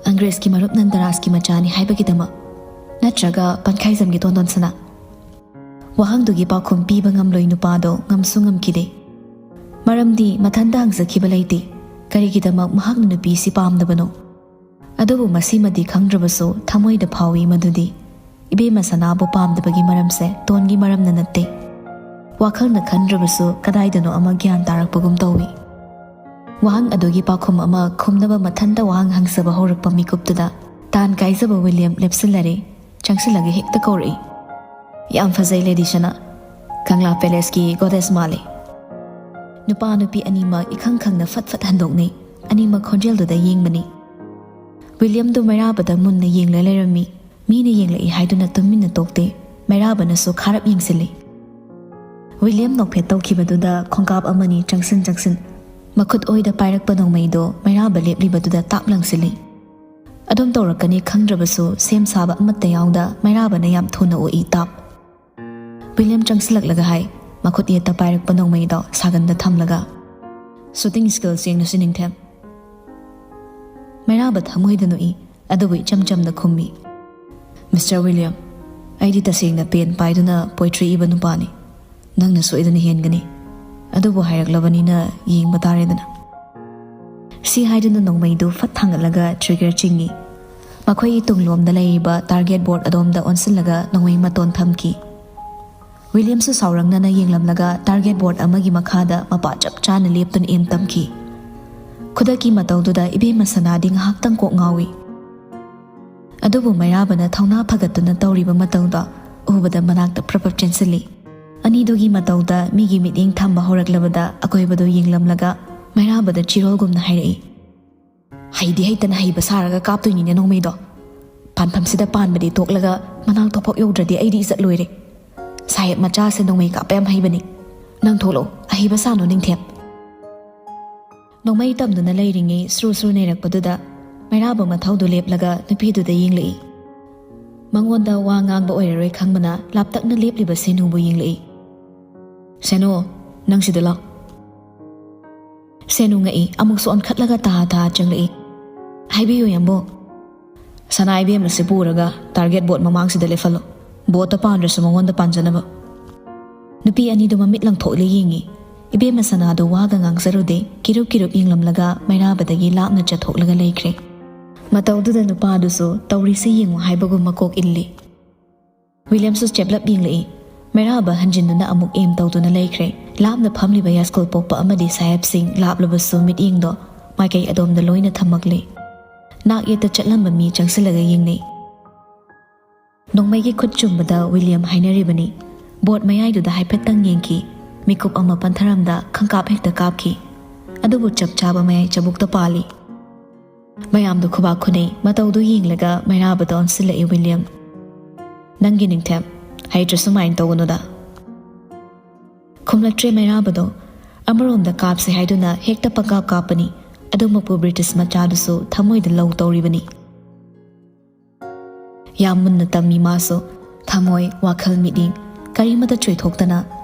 ꯑꯪꯒ꯭ꯔꯦꯖꯀꯤ ꯃꯔꯨꯞ ꯅꯟꯗꯔꯥꯖꯀꯤ ꯃꯆꯥꯅꯤ ꯍꯥꯏꯕꯒꯤꯗꯃꯛ꯫ ꯅꯠꯇ꯭ꯔꯒ ꯄꯟꯈꯥꯏꯖꯝꯒꯤ ꯇꯣꯟꯗꯣꯟ ꯁꯅꯥ?" ꯋꯥꯍꯪꯗꯨꯒꯤ ꯄꯥꯎꯈꯨꯝ ꯄꯤꯕ ꯉꯝꯂꯣꯏ ꯅꯨꯄꯥꯗꯣ ꯉꯝꯁꯨ ꯉꯝꯈꯤꯗꯦ꯫ ꯃꯔꯝꯗꯤ ꯃꯊꯟꯇ ꯍꯪꯖꯈꯤꯕ ꯂꯩꯇꯦ꯫ ꯀꯔꯤꯒꯤꯗꯃꯛ ꯃꯍꯥꯛꯅ ꯅꯨꯄꯤꯁꯤ ꯄꯥꯝꯗꯕꯅꯣ? ꯑꯗꯨꯕꯨ ꯃꯁꯤꯃꯗꯤ ꯈꯪꯗ꯭ꯔꯕꯁꯨ ꯊꯃꯣꯏꯗ ꯐꯥꯎꯏ ꯃꯗꯨꯗꯤ ꯏꯕꯦꯝꯃ ꯁꯅꯥꯕꯨ ꯄꯥꯝꯗꯕꯒꯤ ꯃꯔꯝꯁꯦ ꯇꯣꯟꯒꯤ ꯃꯔꯝꯅ ꯅꯠꯇꯦ꯫ ꯋꯥꯈꯜꯅ ꯈꯟꯗ꯭ꯔꯕꯁꯨ ꯀꯗꯥꯏꯗꯅꯣ ꯑꯃ ꯒ꯭ꯌꯥꯟ ꯇꯥꯔꯛꯄꯒꯨꯝ ꯇꯧꯏ꯫ ꯋꯥꯍꯪ ꯑꯗꯨꯒꯤ ꯄꯥꯎꯈꯨꯝ ꯑꯃ ꯈꯨꯝꯅꯕ ꯃꯊꯟꯇ ꯋꯥꯍꯪ ꯍꯪꯖꯕ ꯍꯧꯔꯛꯄ ꯃꯤꯀꯨꯞꯇꯨꯗ ꯇꯥꯟ ꯀꯥꯏꯖꯕ ꯋꯤꯂꯤꯌꯝ ꯂꯦꯞꯁꯤꯜꯂꯔꯦ꯫ ꯆꯪꯁꯤꯜꯂꯒ ꯍꯦꯛꯇ ꯀꯧꯔꯛꯏ, "ꯌꯥꯝ ꯐꯖꯩ ꯂꯦꯗꯤ ꯁꯅꯥ꯫ ꯀꯪꯂꯥ ꯄꯦꯂꯦꯁꯀꯤ ꯒꯣꯗꯦꯁ ꯃꯥꯜꯂꯤ"꯫ ꯅꯨꯄꯥ ꯅꯨꯄꯤ ꯑꯅꯤꯃꯛ ꯏꯈꯪ ꯈꯪꯅ ꯐꯠ ꯐꯠ ꯍꯟꯗꯣꯛꯅꯩ꯫ ꯑꯅꯤꯃꯛ ꯈꯣꯟꯖꯦꯜꯗꯨꯗ ꯌꯦꯡꯕꯅꯤ꯫ ꯋꯤꯂꯤꯌꯝꯗꯨ ꯃꯩꯔꯥꯕꯗ ꯃꯨꯟꯅ ꯌꯦꯡꯂ ꯂꯩꯔꯝꯃꯤ꯫ ꯃꯤꯅ ꯌꯦꯡꯂꯛꯏ ꯍꯥꯏꯗꯨꯅ ꯇꯨꯃꯤꯟꯅ ꯇꯣꯛꯇꯦ꯫ ꯃꯩꯔꯥꯕꯅꯁꯨ ꯈꯥꯔꯞ ꯌꯦꯡꯁꯤꯜꯂꯤ꯫ ꯋꯤꯂꯤꯌꯝ ꯅꯣꯛꯐꯦꯠ ꯇꯧꯈꯤꯕꯗꯨꯗ ꯈꯣꯡꯀꯥꯞ ꯑꯃꯅꯤ ꯆꯪꯁꯤꯟ ꯆꯪꯁꯤꯟ ꯃꯈꯨꯠ ꯑꯣꯏꯗ ꯄꯥꯏꯔꯛꯄ ꯅꯣꯡꯃꯩꯗꯣ ꯃꯩꯔꯥꯕ ꯂꯦꯞꯂꯤꯕꯗꯨꯗ ꯇꯥꯞ ꯂꯪꯁꯤꯜꯂꯤ꯫ ꯑꯗꯨꯝ ꯇꯧꯔꯛꯀꯅꯤ ꯈꯪꯗ꯭ꯔꯕꯁꯨ ꯁꯦꯝ ꯁꯥꯕ ꯑꯃꯠꯇ ꯌꯥꯎꯗ ꯃꯩꯔꯥꯕꯅ ꯌꯥꯝ ꯊꯨꯅ ꯑꯣꯛꯏ ꯇꯥꯞ꯫ ꯋꯤꯂꯤꯌꯝ ꯆꯪꯁꯤꯜꯂꯛꯂꯒ ꯍꯥꯏ, ꯃꯈꯨꯠ ꯌꯦꯠꯇ ꯄꯥꯏꯔꯛꯄ ꯅꯣꯡꯃꯩꯗꯣ ꯁꯥꯒꯟꯗ ꯊꯝꯂꯒ, "ꯁꯨꯇꯤꯡ ꯁ꯭ꯀꯤꯜꯁ ꯌꯦꯡꯂꯁꯤ ꯅꯤꯡꯊꯦꯝ꯫" ꯃꯩꯔꯥꯕ ꯊꯃꯣꯏꯗ ꯅꯣꯛꯏ, ꯑꯗꯨꯕꯨ ꯏꯆꯝ ꯆꯝꯅ ꯈꯨꯝꯃꯤ, "ꯃꯤꯁꯇꯔ ꯋꯤꯂꯤꯌꯝ, ꯑꯩꯗꯤ ꯇꯁꯦꯡꯅ ꯄꯦꯟ ꯄꯥꯏꯗꯨꯅ ꯄꯣꯏꯇ꯭ꯔꯤ ꯏꯕ ꯅꯨꯄꯥꯅꯤ꯫ ꯅꯪꯅ ꯁꯣꯏꯗꯅ ꯍꯦꯟꯒꯅꯤ꯫ ꯑꯗꯨꯕꯨ ꯍꯥꯏꯔꯛꯂꯕꯅꯤꯅ ꯌꯦꯡꯕ ꯇꯥꯔꯦꯗꯅ꯫" ꯁꯤ ꯍꯥꯏꯗꯨꯅ ꯅꯣꯡꯃꯩꯗꯨ ꯐꯠ ꯊꯥꯡꯒꯠꯂꯒ ꯇ꯭ꯔꯤꯒꯔ ꯆꯤꯡꯏ꯫ ꯃꯈꯣꯏꯒꯤ ꯇꯨꯡꯂꯣꯝꯗ ꯂꯩꯔꯤꯕ ꯇꯥꯔꯒꯦꯠ ꯕꯣꯔꯗ ꯑꯗꯣꯝꯗ ꯑꯣꯟꯁꯤꯜꯂꯒ ꯅꯣꯡꯃꯩ ꯃꯇꯣꯟ ꯊꯝꯈꯤ꯫ ꯋꯤꯂꯤꯌꯝꯁꯨ ꯁꯥꯎꯔꯪꯅꯅ ꯌꯦꯡꯂꯝꯂꯒ ꯇꯥꯔꯒꯦꯠ ꯕꯣꯔꯗ ꯑꯃꯒꯤ ꯃꯈꯥꯗ ꯃꯄꯥ ꯆꯞ ꯆꯥꯅ ꯂꯦꯞꯇꯨꯅ ꯑꯦꯝ ꯇꯝꯈꯤ꯫ ꯈꯨꯗꯛꯀꯤ ꯃꯇꯧꯗꯨꯗ ꯏꯕꯦꯝꯃ ꯁꯅꯥꯗꯤ ꯉꯥꯏꯍꯥꯛꯇꯪ ꯀꯣꯛ ꯉꯥꯎꯏ꯫ ꯑꯗꯨꯕꯨ ꯃꯩꯔꯥꯕꯅ ꯊꯧꯅꯥ ꯐꯒꯠꯇꯨꯅ ꯇꯧꯔꯤꯕ ꯃꯇꯧꯗꯣ ꯎꯕꯗ ꯃꯅꯥꯛꯇ ꯄ꯭ꯔꯞ ꯄ꯭ꯔꯞ ꯆꯦꯟꯁꯤꯜꯂꯤ꯫ ꯑꯅꯤꯗꯨꯒꯤ ꯃꯇꯧꯗ ꯃꯤꯒꯤ ꯃꯤꯠꯌꯦꯡ ꯊꯝꯕ ꯍꯧꯔꯛꯂꯕꯗ ꯑꯀꯣꯏꯕꯗꯨ ꯌꯦꯡꯂꯝꯂꯒ ꯃꯩꯔꯥꯕꯗ ꯆꯤꯔꯣꯜꯒꯨꯝꯅ ꯍꯥꯏꯔꯛꯏ, "ꯍꯩꯗꯤ ꯍꯩꯇꯅ ꯍꯩꯕ ꯁꯥꯔꯒ ꯀꯥꯞꯇꯣꯏꯅꯤꯅꯦ ꯅꯣꯡꯃꯩꯗꯣ꯫ ꯄꯥꯟꯐꯝꯁꯤꯗ ꯄꯥꯟꯕꯗꯤ ꯇꯣꯛꯂꯒ ꯃꯅꯥꯛ ꯇꯣꯐꯣꯛ ꯌꯧꯗ꯭ꯔꯗꯤ ꯑꯩꯗꯤ ꯏꯖꯠ ꯂꯣꯏꯔꯦ꯫ ꯁꯥꯍꯦꯕ ꯃꯆꯥꯁꯦ ꯅꯣꯡꯃꯩ ꯀꯥꯞꯄ ꯌꯥꯝ ꯍꯩꯕꯅꯤ꯫ ꯅꯪ ꯊꯣꯛꯂꯛꯑꯣ, ꯑꯍꯩꯕ ꯁꯥꯅꯨ ꯅꯤꯡꯊꯦꯝ꯫" ꯅꯣꯡꯃꯩ ꯇꯝꯗꯨꯅ ꯂꯩꯔꯤꯉꯩ ꯁ꯭ꯔꯨ ꯁ꯭ꯔꯨ ꯅꯩꯔꯛꯄꯗꯨꯗ ꯃꯩꯔꯥꯕ ꯃꯊꯧꯗꯨ ꯂꯦꯞꯂꯒ ꯅꯨꯄꯤꯗꯨꯗ ꯌꯦꯡꯂꯛꯏ꯫ ꯃꯉꯣꯟꯗ ꯋꯥ ꯉꯥꯡꯕ ꯑꯣꯏꯔꯔꯣꯏ ꯈꯪꯕꯅ ꯂꯥꯞꯇꯛꯅ ꯂꯦꯞꯂꯤꯕ ꯁꯦꯅꯨꯕꯨ ꯌꯦꯡꯂꯛꯏ꯫ "ꯁꯦꯅꯨ, ꯅꯪ ꯁꯤꯗ ꯂꯥꯎ꯫" ꯁꯦꯅꯨ ꯉꯛꯏ, ꯑꯃꯨꯛꯁꯨ ꯑꯣꯟꯈꯠꯂꯒ ꯇꯥ ꯇꯥ ꯆꯪꯂꯛꯏ꯫ "ꯍꯥꯏꯕꯤꯌꯨ ꯌꯥꯝꯕꯨꯡ꯫" "ꯁꯅꯥ ꯏꯕꯦꯝꯃꯁꯤ ꯄꯨꯔꯒ ꯇꯥꯔꯒꯦꯠ ꯕꯣꯔꯗ ꯃꯃꯥꯡꯁꯤꯗ ꯂꯦꯞꯍꯜꯂꯣ꯫ ꯕꯣꯔꯗꯇ ꯄꯥꯟꯗ꯭ꯔꯁꯨ ꯃꯉꯣꯟꯗ ꯄꯥꯟꯖꯅꯕ꯫" ꯅꯨꯄꯤ ꯑꯅꯤꯗꯨ ꯃꯃꯤꯠ ꯂꯪꯊꯣꯛꯂ ꯌꯦꯡꯉꯤ꯫ ꯏꯕꯦꯝꯃ ꯁꯅꯥꯗꯨ ꯋꯥꯒ ꯉꯥꯡꯖꯔꯨꯗꯦ, ꯀꯤꯔꯨꯞ ꯀꯤꯔꯨꯞ ꯌꯦꯡꯂꯝꯂꯒ ꯃꯩꯔꯥꯕꯗꯒꯤ ꯂꯥꯞꯅ ꯆꯠꯊꯣꯛꯂꯒ ꯂꯩꯈ꯭ꯔꯦ꯫ ꯃꯇꯧꯗꯨꯗ ꯅꯨꯄꯥꯗꯨꯁꯨ ꯇꯧꯔꯤꯁꯦ ꯌꯦꯡꯉꯨ ꯍꯥꯏꯕꯒꯨꯝ ꯃꯀꯣꯛ ꯏꯜꯂꯤ꯫ ꯋꯤꯂꯤꯌꯝꯁꯨ ꯆꯦꯞꯂꯞ ꯌꯦꯡꯂꯛꯏ꯫ ꯃꯩꯔꯥꯕ ꯍꯟꯖꯤꯟꯗꯨꯅ ꯑꯃꯨꯛ ꯑꯦꯝ ꯇꯧꯗꯨꯅ ꯂꯩꯈ꯭ꯔꯦ꯫ ꯂꯥꯞꯅ ꯐꯝꯂꯤꯕ ꯌꯥꯏꯁ꯭ꯀꯨꯜ ꯄꯣꯛꯄ ꯑꯃꯗꯤ ꯁꯥꯍꯦꯕꯁꯤꯡ ꯂꯥꯞꯂꯕꯁꯨ ꯃꯤꯠꯌꯦꯡꯗꯣ ꯃꯥꯏꯀꯩ ꯑꯗꯣꯝꯗ ꯂꯣꯏꯅ ꯊꯝꯃꯛꯂꯤ꯫ ꯅꯥꯛ ꯌꯦꯠꯇ ꯆꯠꯂꯝꯕ ꯃꯤ ꯆꯪꯁꯤꯜꯂꯒ ꯌꯦꯡꯅꯩ꯫ ꯅꯣꯡꯃꯩꯒꯤ ꯈꯨꯠ ꯆꯨꯝꯕꯗ ꯋꯤꯂꯤꯌꯝ ꯍꯥꯏꯅꯔꯤꯕꯅꯤ꯫ ꯕꯣꯔꯗ ꯃꯌꯥꯏꯗꯨꯗ ꯍꯥꯏꯐꯦꯠꯇꯪ ꯌꯦꯡꯈꯤ꯫ ꯃꯤꯀꯨꯞ ꯑꯃ ꯄꯟꯊꯔꯝꯗ ꯈꯪꯀꯥꯞ ꯍꯦꯛꯇ ꯀꯥꯞꯈꯤ꯫ ꯑꯗꯨꯕꯨ ꯆꯞ ꯆꯥꯕ ꯃꯌꯥꯏ ꯆꯕꯨꯛꯇ ꯄꯥꯜꯂꯤ꯫ ꯃꯌꯥꯝꯗꯨ ꯈꯨꯕꯥꯛ ꯈꯨꯅꯩ꯫ ꯃꯇꯧꯗꯨ ꯌꯦꯡꯂꯒ ꯃꯩꯔꯥꯕꯗ ꯑꯣꯟꯁꯤꯜꯂꯛꯏ ꯋꯤꯂꯤꯌꯝ꯫ "ꯅꯪꯒꯤ ꯅꯤꯡꯊꯦꯝ, ꯍꯩꯇ꯭ꯔꯁꯨ ꯃꯥꯏꯟ ꯇꯧꯒꯅꯨꯗ"꯫ ꯈꯨꯝꯂꯛꯇ꯭ꯔꯦ ꯃꯩꯔꯥꯕꯗꯣ꯫ ꯑꯃꯔꯣꯝꯗ ꯀꯥꯞꯁꯦ ꯍꯥꯏꯗꯨꯅ ꯍꯦꯛꯇ ꯄꯪꯀꯥꯞ ꯀꯥꯞꯄꯅꯤ꯫ ꯑꯗꯨꯃꯛꯄꯨ ꯕ꯭ꯔꯤꯇꯤꯁ ꯃꯆꯥꯗꯨꯁꯨ ꯊꯃꯣꯏꯗ ꯂꯧ ꯇꯧꯔꯤꯕꯅꯤ꯫ ꯌꯥꯝ ꯃꯨꯟꯅ ꯇꯝꯃꯤ ꯃꯥꯁꯨ꯫ ꯊꯃꯣꯏ, ꯋꯥꯈꯜ, ꯃꯤꯠꯌꯦꯡ ꯀꯔꯤꯃꯠꯇ ꯆꯣꯏꯊꯣꯛꯇꯅ,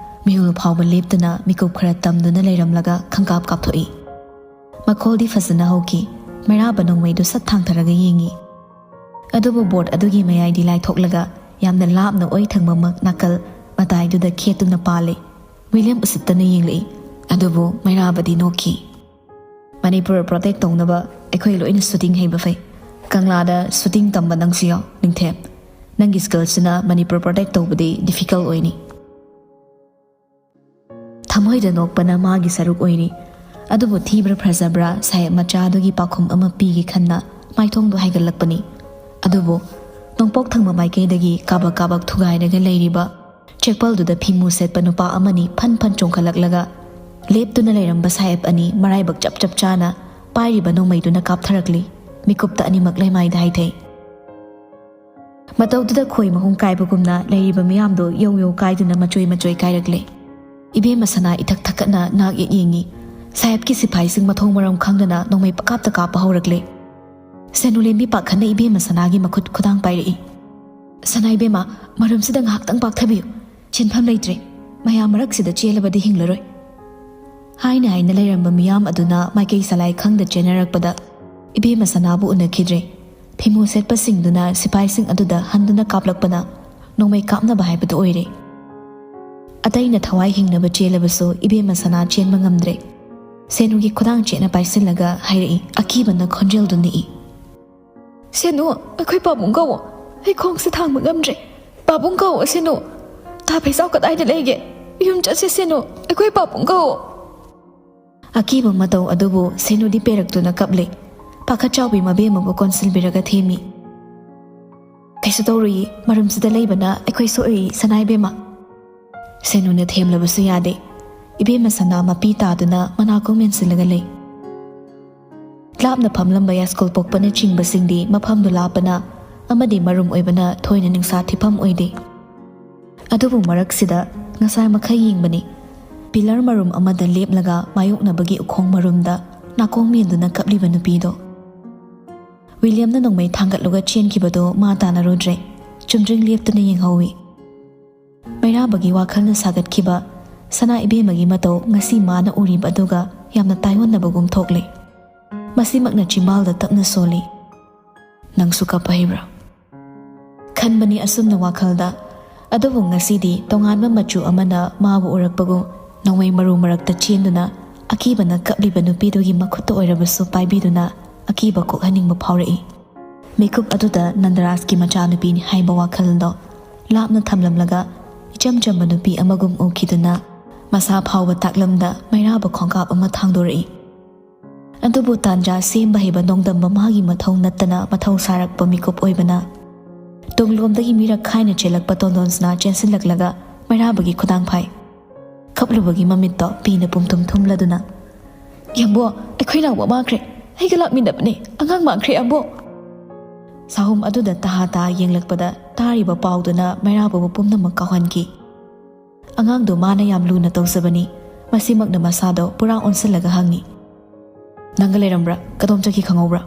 ꯃꯤꯍꯨꯜ ꯐꯥꯎꯕ ꯂꯦꯞꯇꯅ ꯃꯤꯀꯨꯞ ꯈꯔ ꯇꯝꯗꯨꯅ ꯂꯩꯔꯝꯂꯒ ꯈꯪꯀꯥꯞ ꯀꯥꯞꯊꯣꯛꯏ꯫ ꯃꯈꯣꯜꯗꯤ ꯐꯖꯅ ꯍꯧꯈꯤ꯫ ꯃꯩꯔꯥꯕ ꯅꯣꯡꯃꯩꯗꯨ ꯁꯠ ꯊꯥꯡꯊꯔꯒ ꯌꯦꯡꯉꯤ꯫ ꯑꯗꯨꯕꯨ ꯕꯣꯔꯗ ꯑꯗꯨꯒꯤ ꯃꯌꯥꯏꯗꯤ ꯂꯥꯏꯊꯣꯛꯂꯒ ꯌꯥꯝꯅ ꯂꯥꯞꯅ ꯑꯣꯏ ꯊꯪꯕꯃꯛ ꯅꯥꯀꯜ ꯃꯇꯥꯏꯗꯨꯗ ꯈꯦꯠꯇꯨꯅ ꯄꯥꯜꯂꯤ꯫ ꯋꯤꯂꯤꯌꯝ ꯎꯁꯤꯠꯇꯅ ꯌꯦꯡꯂꯛꯏ꯫ ꯑꯗꯨꯕꯨ ꯃꯩꯔꯥꯕꯗꯤ ꯅꯣꯛꯈꯤ꯫ "ꯃꯅꯤꯄꯨꯔ ꯄ꯭ꯔꯣꯇꯦꯛ ꯇꯧꯅꯕ ꯑꯩꯈꯣꯏ ꯂꯣꯏꯅ ꯁꯨꯇꯤꯡ ꯍꯩꯕ ꯐꯩ꯫ ꯀꯪꯂꯥꯗ ꯁꯨꯇꯤꯡ ꯇꯝꯕ ꯅꯪꯁꯨ ꯌꯥꯎ, ꯅꯤꯡꯊꯦꯝ꯫ ꯅꯪꯒꯤ ꯁ꯭ꯀꯤꯜꯁꯤꯅ ꯃꯅꯤꯄꯨꯔ ꯄ꯭ꯔꯣꯇꯦꯛ ꯇꯧꯕꯗꯤ ꯗꯤꯐꯤꯀꯜ ꯑꯣꯏꯅꯤ"꯫ ꯊꯃꯣꯏꯗ ꯅꯣꯛꯄꯅ ꯃꯥꯒꯤ ꯁꯔꯨꯛ ꯑꯣꯏꯔꯤ꯫ ꯑꯗꯨꯕꯨ ꯊꯤꯕ꯭ꯔꯥ ꯐꯖꯕ꯭ꯔꯥ, ꯁꯥꯍꯦꯕ ꯃꯆꯥꯗꯨꯒꯤ ꯄꯥꯎꯈꯨꯝ ꯑꯃ ꯄꯤꯒꯦ ꯈꯟꯅ ꯃꯥꯏꯊꯣꯡꯗꯨ ꯍꯥꯏꯒꯠꯂꯛꯄꯅꯤ꯫ ꯑꯗꯨꯕꯨ ꯅꯣꯡꯄꯣꯛ ꯊꯪꯕ ꯃꯥꯏꯀꯩꯗꯒꯤ ꯀꯥꯕꯛ ꯀꯥꯕꯛ ꯊꯨꯒꯥꯏꯔꯒ ꯂꯩꯔꯤꯕ ꯆꯦꯛꯄꯜꯗꯨꯗ ꯐꯤꯃꯨ ꯁꯦꯠꯄ ꯅꯨꯄꯥ ꯑꯃꯅꯤ ꯐꯟ ꯐꯟ ꯆꯣꯡꯈꯠꯂꯛꯂꯒ ꯂꯦꯞꯇꯨꯅ ꯂꯩꯔꯝꯕ ꯁꯥꯍꯦꯕ ꯑꯅꯤ ꯃꯔꯥꯏꯕꯛ ꯆꯞ ꯆꯞ ꯆꯥꯅ ꯄꯥꯏꯔꯤꯕ ꯅꯣꯡꯃꯩꯗꯨꯅ ꯀꯥꯞꯊꯔꯛꯂꯤ꯫ ꯃꯤꯀꯨꯞꯇ ꯑꯅꯤꯃꯛ ꯂꯩꯃꯥꯏꯗ ꯍꯥꯏꯊꯩ꯫ ꯃꯇꯧꯗꯨꯗ ꯈꯣꯏ ꯃꯍꯨꯝ ꯀꯥꯏꯕꯒꯨꯝꯅ ꯂꯩꯔꯤꯕ ꯃꯤꯌꯥꯝꯗꯨ ꯌꯧ ꯌꯧ ꯀꯥꯏꯗꯨꯅ ꯃꯆꯣꯏ ꯃꯆꯣꯏ ꯀꯥꯏꯔꯛꯂꯦ꯫ ꯏꯕꯦꯝꯃ ꯁꯅꯥ ꯏꯊꯛ ꯊꯛꯀꯠꯅ ꯅꯥꯛ ꯌꯦꯠ ꯌꯦꯡꯉꯤ꯫ ꯁꯥꯍꯦꯕꯀꯤ ꯁꯤꯐꯥꯏꯁꯤꯡ ꯃꯊꯣꯡ ꯃꯔꯝ ꯈꯪꯗꯅ ꯅꯣꯡꯃꯩ ꯄꯀꯥꯞꯇ ꯀꯥꯞꯄ ꯍꯧꯔꯛꯂꯦ꯫ ꯁꯦꯅꯨ ꯂꯦꯝꯕꯤ ꯄꯥꯈꯠꯅ ꯏꯕꯦꯝꯃ ꯁꯅꯥꯒꯤ ꯃꯈꯨꯠ ꯈꯨꯗꯥꯡ ꯄꯥꯏꯔꯛꯏ꯫ "ꯁꯅꯥ ꯏꯕꯦꯝꯃ, ꯃꯔꯨꯝꯁꯤꯗ ꯉꯥꯏꯍꯥꯛꯇꯪ ꯄꯥꯛꯊꯕꯤꯌꯨ꯫ ꯁꯤꯟꯐꯝ ꯂꯩꯇ꯭ꯔꯦ꯫ ꯃꯌꯥꯝ ꯃꯔꯛꯁꯤꯗ ꯆꯦꯜꯂꯕꯗꯤ ꯍꯤꯡꯂꯔꯣꯏ"꯫ ꯍꯥꯏꯅ ꯍꯥꯏꯅ ꯂꯩꯔꯝꯕ ꯃꯤꯌꯥꯝ ꯑꯗꯨꯅ ꯃꯥꯏꯀꯩ ꯁꯂꯥꯏ ꯈꯪꯗ ꯆꯦꯟꯅꯔꯛꯄꯗ ꯏꯕꯦꯝꯃ ꯁꯅꯥꯕꯨ ꯎꯅꯈꯤꯗ꯭ꯔꯦ꯫ ꯐꯤꯃꯨ ꯁꯦꯠꯄꯁꯤꯡꯗꯨꯅ ꯁꯤꯐꯥꯏꯁꯤꯡ ꯑꯗꯨꯗ ꯍꯟꯗꯨꯅ ꯀꯥꯞꯂꯛꯄꯅ ꯅꯣꯡꯃꯩ ꯀꯥꯞꯅꯕ ꯍꯥꯏꯕꯗꯨ ꯑꯣꯏꯔꯦ꯫ ꯑꯇꯩꯅ ꯊꯋꯥꯏ ꯍꯤꯡꯅꯕ ꯆꯦꯜꯂꯕꯁꯨ ꯏꯕꯦꯝꯃ ꯁꯅꯥ ꯆꯦꯟꯕ ꯉꯝꯗ꯭ꯔꯦ꯫ ꯁꯦꯅꯨꯒꯤ ꯈꯨꯗꯥꯡ ꯆꯦꯠꯅ ꯄꯥꯏꯁꯤꯜꯂꯒ ꯍꯥꯏꯔꯛꯏ꯫ ꯑꯀꯤꯕꯅ ꯈꯣꯟꯖꯦꯜꯗꯨ ꯅꯤꯛꯏ꯫ "ꯁꯦꯅꯨ, ꯑꯩꯈꯣꯏ ꯄꯥꯕꯨꯡ ꯀꯧꯋꯣ꯫ ꯑꯩ ꯈꯣꯡꯁꯦ ꯊꯥꯡꯕ ꯉꯝꯗ꯭ꯔꯦ꯫ ꯄꯥꯕꯨꯡ ꯀꯧꯋꯣ ꯁꯦꯅꯨ꯫ ꯊꯥ ꯐꯩꯖꯥꯎ ꯀꯗꯥꯏꯗ ꯂꯩꯒꯦ? ꯌꯨꯝ ꯆꯠꯁꯦ ꯁꯦꯅꯨ, ꯑꯩꯈꯣꯏ ꯄꯥꯕꯨꯡ ꯀꯧꯋꯣ"꯫ ꯑꯀꯤꯕ ꯃꯇꯧ ꯑꯗꯨꯕꯨ ꯁꯦꯅꯨꯗꯤ ꯄꯦꯔꯛꯇꯨꯅ ꯀꯞꯂꯦ꯫ ꯄꯥꯈꯠ ꯆꯥꯎꯕꯤ ꯃꯕꯦꯝꯃꯕꯨ ꯀꯣꯟꯁꯤꯟꯕꯤꯔꯒ ꯊꯦꯝꯃꯤ꯫ "ꯀꯩꯁꯨ ꯇꯧꯔꯨꯏ, ꯃꯔꯨꯝꯁꯤꯗ ꯂꯩꯕꯅ ꯑꯩꯈꯣꯏ ꯁꯣꯛꯏ ꯁꯅꯥ ꯏꯕꯦꯝꯃ"꯫ ꯁꯦꯅꯨꯅ ꯊꯦꯝꯂꯕꯁꯨ ꯌꯥꯗꯦ꯫ ꯏꯕꯦꯝꯃ ꯁꯅꯥ ꯃꯄꯤ ꯇꯥꯗꯨꯅ ꯃꯅꯥꯀꯣꯡ ꯃꯦꯟꯁꯤꯜꯂꯒ ꯂꯩ꯫ ꯂꯥꯞꯅ ꯐꯝꯂꯝꯕ ꯌꯥꯏꯁ꯭ꯀꯨꯜ ꯄꯣꯛꯄꯅꯆꯤꯡꯕꯁꯤꯡꯗꯤ ꯃꯐꯝꯗꯨ ꯂꯥꯞꯄꯅ ꯑꯃꯗꯤ ꯃꯔꯨꯝ ꯑꯣꯏꯕꯅ ꯊꯣꯏꯅ ꯅꯤꯡꯁꯥ ꯊꯤꯐꯝ ꯑꯣꯏꯗꯦ꯫ ꯑꯗꯨꯕꯨ ꯃꯔꯛꯁꯤꯗ ꯉꯁꯥꯏ ꯃꯈꯩ ꯌꯦꯡꯕꯅꯤ, ꯄꯤꯂꯔ ꯃꯔꯨꯝ ꯑꯃꯗ ꯂꯦꯞꯂꯒ ꯃꯥꯌꯣꯛꯅꯕꯒꯤ ꯎꯈꯣꯡ ꯃꯔꯨꯝꯗ ꯅꯥꯀꯣꯡ ꯃꯦꯟꯗꯨꯅ ꯀꯞꯂꯤꯕ ꯅꯨꯄꯤꯗꯣ꯫ ꯋꯤꯂꯤꯌꯝꯅ ꯅꯣꯡꯃꯩ ꯊꯥꯡꯒꯠꯂꯒ ꯆꯦꯟꯈꯤꯕꯗꯣ ꯃꯥ ꯇꯥꯟꯅꯔꯨꯗ꯭ꯔꯦ꯫ ꯆꯨꯝꯗ꯭ꯔꯤꯡ ꯂꯦꯞꯇꯨꯅ ꯌꯦꯡꯍꯧꯏ꯫ ꯃꯩꯔꯥꯕꯒꯤ ꯋꯥꯈꯜꯅ ꯁꯥꯒꯠꯈꯤꯕ ꯁꯅꯥ ꯏꯕꯦꯝꯃꯒꯤ ꯃꯇꯧ ꯉꯁꯤ ꯃꯥꯅ ꯎꯔꯤꯕ ꯑꯗꯨꯒ ꯌꯥꯝꯅ ꯇꯥꯏꯑꯣꯟꯅꯕꯒꯨꯝ ꯊꯣꯛꯂꯤ꯫ ꯃꯁꯤꯃꯛꯅ ꯆꯤꯝꯕꯥꯜꯗ ꯇꯞꯅ ꯁꯣꯜꯂꯤ꯫ "ꯅꯪꯁꯨ ꯀꯞꯄ ꯍꯩꯕ꯭ꯔꯥ?" ꯈꯟꯕꯅꯤ ꯑꯁꯨꯝꯅ ꯋꯥꯈꯜꯗ꯫ ꯑꯗꯨꯕꯨ ꯉꯁꯤꯗꯤ ꯇꯣꯉꯥꯟꯕ ꯃꯆꯨ ꯑꯃꯅ ꯃꯥꯕꯨ ꯎꯔꯛꯄꯒꯨꯝ ꯅꯣꯡꯃꯩ ꯃꯔꯨ ꯃꯔꯛꯇ ꯆꯦꯟꯗꯨꯅ ꯑꯀꯤꯕꯅ ꯀꯞꯂꯤꯕ ꯅꯨꯄꯤꯗꯨꯒꯤ ꯃꯈꯨꯠꯇ ꯑꯣꯏꯔꯕꯁꯨ ꯄꯥꯏꯕꯤꯗꯨꯅ ꯑꯀꯤꯕ ꯀꯣꯛꯍꯟꯅꯤꯡꯕ ꯐꯥꯎꯔꯛꯏ꯫ ꯃꯤꯀꯨꯞ ꯑꯗꯨꯗ ꯅꯟꯗꯔꯥꯖꯀꯤ ꯃꯆꯥꯅꯨꯄꯤꯅꯤ ꯍꯥꯏꯕ ꯋꯥꯈꯜꯗꯣ ꯂꯥꯞꯅ ꯊꯝꯂꯝꯂꯒ ꯏꯆꯝ ꯆꯝꯕ ꯅꯨꯄꯤ ꯑꯃꯒꯨꯝ ꯎꯈꯤꯗꯨꯅ ꯃꯁꯥ ꯐꯥꯎꯕ ꯇꯥꯛꯂꯝꯗ ꯃꯩꯔꯥꯕ ꯈꯣꯡꯀꯥꯞ ꯑꯃ ꯊꯥꯡꯗꯣꯔꯛꯏ꯫ ꯑꯗꯨꯕꯨ ꯇꯥꯟꯖꯥ ꯁꯦꯝꯕ ꯍꯩꯕ ꯅꯣꯡꯗꯝꯕ ꯃꯥꯒꯤ ꯃꯊꯧ ꯅꯠꯇꯅ ꯃꯊꯧ ꯁꯥꯔꯛꯄ ꯃꯤꯀꯨꯞ ꯑꯣꯏꯕꯅ ꯇꯨꯡꯂꯣꯝꯗꯒꯤ ꯃꯤꯔꯛ ꯈꯥꯏꯅ ꯆꯦꯜꯂꯛꯄ ꯇꯣꯟꯗꯣꯟꯁꯅꯥ ꯆꯦꯟꯁꯤꯜꯂꯛꯂꯒ ꯃꯩꯔꯥꯕꯒꯤ ꯈꯨꯗꯥꯡ ꯐꯥꯏ꯫ ꯀꯞꯂꯨꯕꯒꯤ ꯃꯃꯤꯠꯇꯣ ꯄꯤꯅ ꯄꯨꯝꯊꯨꯝ ꯊꯨꯝꯂꯗꯨꯅ, "ꯌꯥꯝꯕꯣ, ꯑꯩꯈꯣꯏ ꯅꯥꯎꯕ ꯃꯥꯡꯈ꯭ꯔꯦ꯫ ꯑꯩꯒ ꯂꯥꯛꯃꯤꯟꯅꯕꯅꯦ꯫ ꯑꯉꯥꯡ ꯃꯥꯡꯈ꯭ꯔꯦ, ꯌꯥꯝꯕꯣ!" ꯁꯥꯍꯨꯝ ꯑꯗꯨꯗ ꯇꯍꯥ ꯇꯍꯥ ꯌꯦꯡꯂꯛꯄꯗ ꯇꯥꯔꯤꯕ ꯄꯥꯎꯗꯨꯅ ꯃꯩꯔꯥꯕꯕꯨ ꯄꯨꯝꯅꯃꯛ ꯀꯥꯎꯍꯟꯈꯤ꯫ ꯑꯉꯥꯡꯗꯣ ꯃꯥꯅ ꯌꯥꯝ ꯂꯨꯅ ꯇꯧꯖꯕꯅꯤ꯫ ꯃꯁꯤꯃꯛꯅ ꯃꯁꯥꯗꯣ ꯄꯨꯔꯥ ꯑꯣꯟꯁꯤꯜꯂꯒ ꯍꯪꯉꯤ, "ꯅꯪꯒ ꯂꯩꯔꯝꯕ꯭ꯔꯥ? ꯀꯗꯣꯝ ꯆꯠꯈꯤ ꯈꯪꯍꯧꯕ꯭ꯔꯥ?"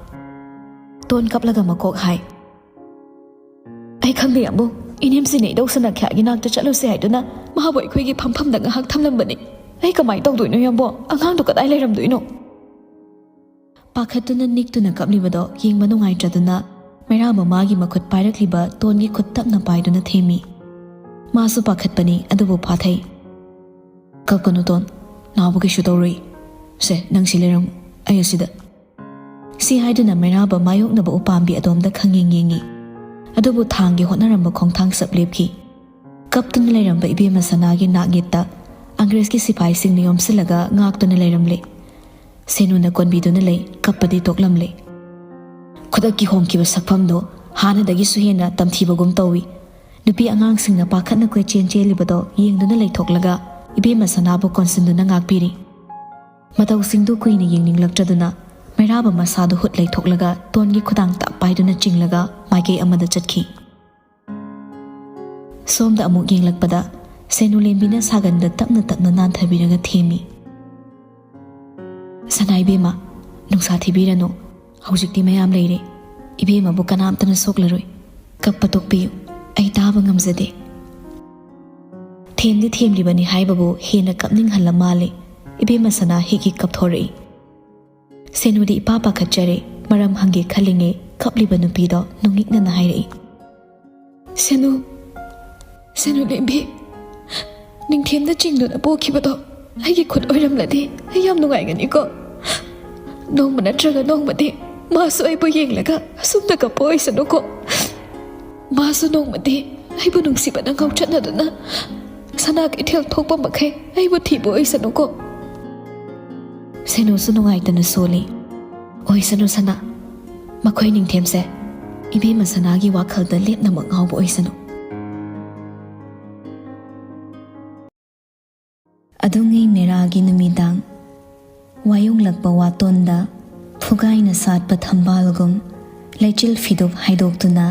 ꯇꯣꯟ ꯀꯞꯂꯒ ꯃꯀꯣꯛ ꯍꯥꯏ, "ꯑꯩ ꯈꯪꯗꯦ ꯌꯥꯝꯕꯨ, ꯏꯅꯦꯝꯁꯤꯅ ꯏꯙꯧ ꯁꯅꯥꯈ꯭ꯌꯥꯒꯤ ꯅꯥꯛꯇ ꯆꯠꯂꯨꯁꯦ ꯍꯥꯏꯗꯨꯅ ꯃꯥꯕꯨ ꯑꯩꯈꯣꯏꯒꯤ ꯐꯝꯐꯝꯗ ꯉꯥꯏꯍꯥꯛ ꯊꯝꯂꯝꯕꯅꯤ꯫ ꯑꯩ ꯀꯃꯥꯏꯅ ꯇꯧꯗꯣꯏꯅꯣ ꯌꯥꯝꯕꯣ? ꯑꯉꯥꯡꯗꯣ ꯀꯗꯥꯏ ꯂꯩꯔꯝꯗꯣꯏꯅꯣ?" ꯄꯥꯈꯠꯇꯨꯅ ꯅꯤꯛꯇꯨꯅ ꯀꯞꯂꯤꯕꯗꯣ ꯌꯦꯡꯕ ꯅꯨꯡꯉꯥꯏꯇ꯭ꯔꯗꯨꯅ ꯃꯩꯔꯥꯕ ꯃꯥꯒꯤ ꯃꯈꯨꯠ ꯄꯥꯏꯔꯛꯂꯤꯕ ꯇꯣꯟꯒꯤ ꯈꯨꯠ ꯇꯞꯅ ꯄꯥꯏꯗꯨꯅ ꯊꯦꯝꯃꯤ꯫ ꯃꯥꯁꯨ ꯄꯥꯈꯠꯄꯅꯤ, ꯑꯗꯨꯕꯨ ꯐꯥꯊꯩ꯫ "ꯀꯞꯀꯅꯨ ꯇꯣꯟ, ꯅꯥꯎꯕ ꯀꯩꯁꯨ ꯇꯧꯔꯣꯏ꯫ ꯁꯦ, ꯅꯪ ꯁꯤ ꯂꯩꯔꯝꯃꯨ, ꯑꯩ ꯑꯁꯤꯗ꯫" ꯁꯤ ꯍꯥꯏꯗꯨꯅ ꯃꯩꯔꯥꯕ ꯃꯥꯌꯣꯛꯅꯕ ꯎꯄꯥꯝꯕꯤ ꯑꯗꯣꯝꯗ ꯈꯪꯌꯦꯡ ꯌꯦꯡꯉꯤ꯫ ꯑꯗꯨꯕꯨ ꯊꯥꯡꯒꯤ ꯍꯣꯠꯅꯔꯝꯕ ꯈꯣꯡꯊꯥꯡ ꯆꯞ ꯂꯦꯞꯈꯤ꯫ ꯀꯞꯇꯨꯅ ꯂꯩꯔꯝꯕ ꯏꯕꯦꯝꯃ ꯁꯅꯥꯒꯤ ꯅꯥꯛ ꯌꯦꯠꯇ ꯑꯪꯒ꯭ꯔꯦꯖꯀꯤ ꯁꯤꯐꯥꯏꯁꯤꯡꯅ ꯌꯣꯝꯁꯤꯜꯂꯒ ꯉꯥꯛꯇꯨꯅ ꯂꯩꯔꯝꯂꯦ꯫ ꯁꯦꯅꯨꯅ ꯀꯣꯟꯕꯤꯗꯨꯅ ꯂꯩ, ꯀꯞꯄꯗꯤ ꯇꯣꯛꯂꯝꯂꯦ꯫ ꯈꯨꯗꯛꯀꯤ ꯍꯣꯡꯈꯤꯕ ꯁꯛꯐꯝꯗꯣ ꯍꯥꯟꯅꯗꯒꯤꯁꯨ ꯍꯦꯟꯅ ꯇꯝꯊꯤꯕꯒꯨꯝ ꯇꯧꯏ꯫ ꯅꯨꯄꯤ ꯑꯉꯥꯡꯁꯤꯡꯅ ꯄꯥꯈꯠꯅ ꯀꯣꯏꯆꯦꯟ ꯆꯦꯜꯂꯤꯕꯗꯣ ꯌꯦꯡꯗꯨꯅ ꯂꯩꯊꯣꯛꯂꯒ ꯏꯕꯦꯝꯃ ꯁꯅꯥꯕꯨ ꯀꯣꯟꯁꯤꯟꯗꯨꯅ ꯉꯥꯛꯄꯤꯔꯤ꯫ ꯃꯇꯧꯁꯤꯡꯗꯨ ꯀꯨꯏꯅ ꯌꯦꯡꯅꯤꯡꯂꯛꯇ꯭ꯔꯗꯨꯅ ꯃꯩꯔꯥꯕ ꯃꯁꯥꯗꯨ ꯍꯨꯠ ꯂꯩꯊꯣꯛꯂꯒ ꯇꯣꯟꯒꯤ ꯈꯨꯗꯥꯡ ꯇꯞ ꯄꯥꯏꯗꯨꯅ ꯆꯤꯡꯂꯒ ꯃꯥꯏꯀꯩ ꯑꯃꯗ ꯆꯠꯈꯤ꯫ ꯁꯣꯝꯗ ꯑꯃꯨꯛ ꯌꯦꯡꯂꯛꯄꯗ ꯁꯦꯅꯨꯂꯦꯝꯕꯤꯅ ꯁꯥꯒꯟꯗ ꯇꯞꯅ ꯇꯞꯅ ꯅꯥꯟꯊꯕꯤꯔꯒ ꯊꯦꯝꯃꯤ꯫ "ꯁꯅꯥ ꯏꯕꯦꯝꯃ, ꯅꯨꯡꯁꯥ ꯊꯤꯕꯤꯔꯅꯨ꯫ ꯍꯧꯖꯤꯛꯇꯤ ꯃꯌꯥꯝ ꯂꯩꯔꯦ꯫ ꯏꯕꯦꯝꯃꯕꯨ ꯀꯅꯥꯝꯇꯅ ꯁꯣꯛꯂꯔꯣꯏ꯫ ꯀꯞꯄ ꯇꯣꯛꯄꯤꯌꯨ꯫ ꯑꯩ ꯇꯥꯕ ꯉꯝꯖꯗꯦ꯫" ꯊꯦꯝꯗꯤ ꯊꯦꯝꯂꯤꯕꯅꯤ ꯍꯥꯏꯕꯕꯨ ꯍꯦꯟꯅ ꯀꯞꯅꯤꯡꯍꯜꯂ ꯃꯥꯜꯂꯦ꯫ ꯏꯕꯦꯝꯃ ꯁꯅꯥ ꯍꯤꯛ ꯍꯤꯛ ꯀꯞꯊꯣꯔꯛꯏ꯫ ꯁꯦꯅꯨꯗꯤ ꯏꯄꯥ ꯄꯥꯈꯠꯆꯔꯦ꯫ ꯃꯔꯝ ꯍꯪꯒꯦ ꯈꯜꯂꯤꯉꯩ ꯀꯞꯂꯤꯕ ꯅꯨꯄꯤꯗꯣ ꯅꯣꯡꯅꯤꯛꯅꯅ ꯍꯥꯏꯔꯛꯏ꯫ "ꯁꯦꯅꯨ, ꯁꯦꯅꯨ ꯂꯦꯝꯕꯤ, ꯅꯤꯡꯊꯦꯝꯗ ꯆꯤꯡꯗꯨꯅ ꯄꯣꯛꯈꯤꯕꯗꯣ ꯑꯩꯒꯤ ꯈꯨꯠ ꯑꯣꯏꯔꯝꯂꯗꯤ ꯑꯩ ꯌꯥꯝ ꯅꯨꯡꯉꯥꯏꯒꯅꯤꯀꯣ꯫ ꯅꯣꯡꯃ ꯅꯠꯇ꯭ꯔꯒ ꯅꯣꯡꯃꯗꯤ ꯃꯥꯁꯨ ꯑꯩꯕꯨ ꯌꯦꯡꯂꯒ ꯑꯁꯨꯝꯅ ꯀꯞꯄ ꯑꯣꯏꯁꯅꯨꯀꯣ꯫ ꯃꯥꯁꯨ ꯅꯣꯡꯃꯗꯤ ꯑꯩꯕꯨ ꯅꯨꯡꯁꯤꯕꯅ ꯉꯥꯎꯆꯠꯅꯗꯨꯅ ꯁꯅꯥ ꯀꯩꯊꯦꯜ ꯊꯣꯛꯄ ꯃꯈꯩ ꯑꯩꯕꯨ ꯊꯤꯕ ꯑꯣꯏꯁꯅꯨꯀꯣ꯫" ꯁꯦꯅꯨꯁꯨ ꯅꯨꯡꯉꯥꯏꯇꯅ ꯁꯣꯜꯂꯤ꯫ "ꯑꯣꯏꯁꯅꯨ ꯁꯅꯥ, ꯃꯈꯣꯏ ꯅꯤꯡꯊꯦꯝꯁꯦ ꯏꯕꯦꯝꯃ ꯁꯅꯥꯒꯤ ꯋꯥꯈꯜꯗ ꯂꯦꯞꯅꯃꯛ ꯉꯥꯎꯕ ꯑꯣꯏꯁꯅꯨ꯫" ꯑꯗꯨꯉꯩ ꯃꯦꯔꯥꯒꯤ ꯅꯨꯃꯤꯗꯥꯡ꯫ ꯋꯥꯌꯨꯡꯂꯛꯄ ꯋꯥꯇꯣꯟꯗ ꯐꯨꯒꯥꯏꯅ ꯁꯥꯠꯄ ꯊꯝꯕꯥꯜꯒꯨꯝ ꯂꯩꯆꯤꯜ ꯐꯤꯗꯨꯞ ꯍꯥꯏꯗꯣꯛꯇꯨꯅ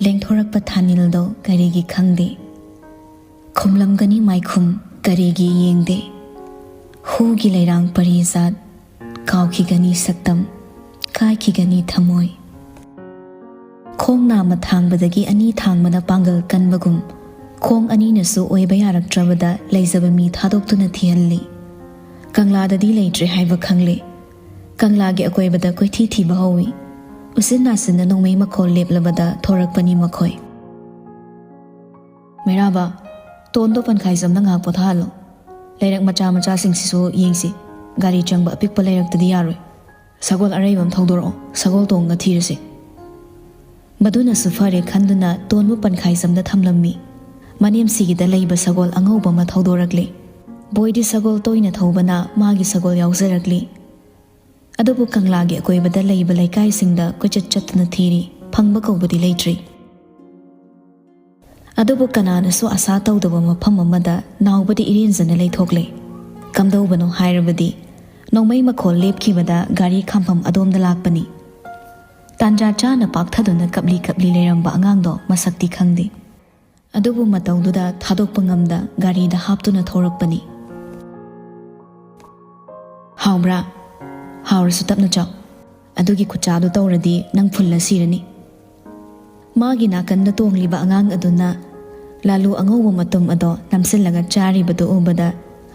ꯂꯦꯡꯊꯣꯔꯛꯄ ꯊꯥꯅꯤꯜꯗꯣ ꯀꯔꯤꯒꯤ ꯈꯪꯗꯦ? ꯈꯨꯝꯂꯝꯒꯅꯤ ꯃꯥꯏꯈꯨꯝ ꯀꯔꯤꯒꯤ ꯌꯦꯡꯗꯦ? ꯍꯨꯒꯤ ꯂꯩꯔꯥꯡ ꯄꯔꯤꯖꯥꯠ ꯀꯥꯎꯈꯤꯒꯅꯤ ꯁꯛꯇꯝ, ꯀꯥꯏꯈꯤꯒꯅꯤ ꯊꯃꯣꯏ꯫ ꯈꯣꯡ ꯅꯥꯝꯃ ꯊꯥꯡꯕꯗꯒꯤ ꯑꯅꯤ ꯊꯥꯡꯕꯅ ꯄꯥꯡꯒꯜ ꯀꯟꯕꯒꯨꯝ, ꯈꯣꯡ ꯑꯅꯤꯅꯁꯨ ꯑꯣꯏꯕ ꯌꯥꯔꯛꯇ꯭ꯔꯕꯗ ꯂꯩꯖꯕ ꯃꯤ ꯊꯥꯗꯣꯛꯇꯨꯅ ꯊꯤꯍꯜꯂꯤ꯫ ꯀꯪꯂꯥꯗꯗꯤ ꯂꯩꯇ꯭ꯔꯦ ꯍꯥꯏꯕ ꯈꯪꯂꯦ꯫ ꯀꯪꯂꯥꯒꯤ ꯑꯀꯣꯏꯕꯗ ꯀꯣꯏꯊꯤ ꯊꯤꯕ ꯍꯧꯏ꯫ ꯎꯆꯤꯟ ꯅꯥꯆꯤꯟꯅ ꯅꯣꯡꯃꯩ ꯃꯈꯣꯜ ꯂꯦꯞꯂꯕꯗ ꯊꯣꯔꯛꯄꯅꯤ ꯃꯈꯣꯏ꯫ "ꯃꯩꯔꯥꯕ, ꯇꯣꯟꯗꯣ ꯄꯟꯈꯥꯏꯖꯝꯗ ꯉꯥꯏꯍꯥꯛ ꯄꯣꯊꯥꯍꯜꯂꯣ꯫ ꯂꯩꯔꯛ ꯃꯆꯥ ꯃꯆꯥꯁꯤꯡꯁꯤꯁꯨ ꯌꯦꯡꯁꯤ꯫ ꯒꯥꯔꯤ ꯆꯪꯕ ꯑꯄꯤꯛꯄ ꯂꯩꯔꯛꯇꯗꯤ ꯌꯥꯔꯣꯏ꯫ ꯁꯒꯣꯜ ꯑꯔꯩꯕ ꯑꯃ ꯊꯧꯗꯣꯔꯛꯑꯣ, ꯁꯒꯣꯜ ꯇꯣꯡꯉ ꯊꯤꯔꯁꯤ꯫" ꯃꯗꯨꯅꯁꯨ ꯐꯔꯦ ꯈꯟꯗꯨꯅ ꯇꯣꯟꯕꯨ ꯄꯟꯈꯥꯏꯖꯝꯗ ꯊꯝꯂꯝꯃꯤ꯫ ꯃꯅꯦꯝꯁꯤꯒꯤꯗ ꯂꯩꯕ ꯁꯒꯣꯜ ꯑꯉꯧꯕ ꯑꯃ ꯊꯧꯗꯣꯔꯛꯂꯤ꯫ ꯕꯣꯏꯗꯤ ꯁꯒꯣꯜ ꯇꯣꯏꯅ ꯊꯧꯕꯅ ꯃꯥꯒꯤ ꯁꯒꯣꯜ ꯌꯥꯎꯖꯔꯛꯂꯤ꯫ ꯑꯗꯨꯕꯨ ꯀꯪꯂꯥꯒꯤ ꯑꯀꯣꯏꯕꯗ ꯂꯩꯕ ꯂꯩꯀꯥꯏꯁꯤꯡꯗ ꯀꯣꯏꯆꯠ ꯆꯠꯇꯨꯅ ꯊꯤꯔꯤ, ꯐꯪꯕ ꯀꯧꯕꯗꯤ ꯂꯩꯇ꯭ꯔꯤ꯫ ꯑꯗꯨꯕꯨ ꯀꯅꯥꯅꯁꯨ ꯑꯁꯥ ꯇꯧꯗꯕ ꯃꯐꯝ ꯑꯃꯗ ꯅꯥꯎꯕꯗꯤ ꯏꯔꯦꯟꯖꯅ ꯂꯩꯊꯣꯛꯂꯦ꯫ ꯀꯝꯗꯧꯕꯅꯣ ꯍꯥꯏꯔꯕꯗꯤ, ꯅꯣꯡꯃꯩ ꯃꯈꯣꯜ ꯂꯦꯞꯈꯤꯕꯗ ꯒꯥꯔꯤ ꯈꯥꯝꯐꯝ ꯑꯗꯣꯝꯗ ꯂꯥꯛꯄꯅꯤ꯫ ꯇꯥꯟꯖꯥ ꯆꯥꯅ ꯄꯥꯛꯊꯗꯨꯅ ꯀꯞꯂꯤ ꯀꯞꯂꯤ ꯂꯩꯔꯝꯕ ꯑꯉꯥꯡꯗꯣ ꯃꯁꯛꯇꯤ ꯈꯪꯗꯦ꯫ ꯑꯗꯨꯕꯨ ꯃꯇꯧꯗꯨꯗ ꯊꯥꯗꯣꯛꯄ ꯉꯝꯗ ꯒꯥꯔꯤꯗ ꯍꯥꯞꯇꯨꯅ ꯊꯧꯔꯛꯄꯅꯤ꯫ "ꯍꯥꯎꯕ꯭ꯔꯥ? ꯍꯥꯎꯔꯁꯨ ꯇꯞꯅ ꯆꯥꯎ꯫ ꯑꯗꯨꯒꯤ ꯈꯨꯠꯆꯥꯗꯨ ꯇꯧꯔꯗꯤ ꯅꯪ ꯐꯨꯜꯂ ꯁꯤꯔꯅꯤ꯫" ꯃꯥꯒꯤ ꯅꯥꯀꯟꯗ ꯇꯣꯡꯂꯤꯕ ꯑꯉꯥꯡ ꯑꯗꯨꯅ ꯂꯥꯂꯨ ꯑꯉꯧꯕ ꯃꯇꯨꯝ ꯑꯗꯣ ꯅꯝꯁꯤꯜꯂꯒ ꯆꯥꯔꯤꯕꯗꯨ ꯎꯕꯗ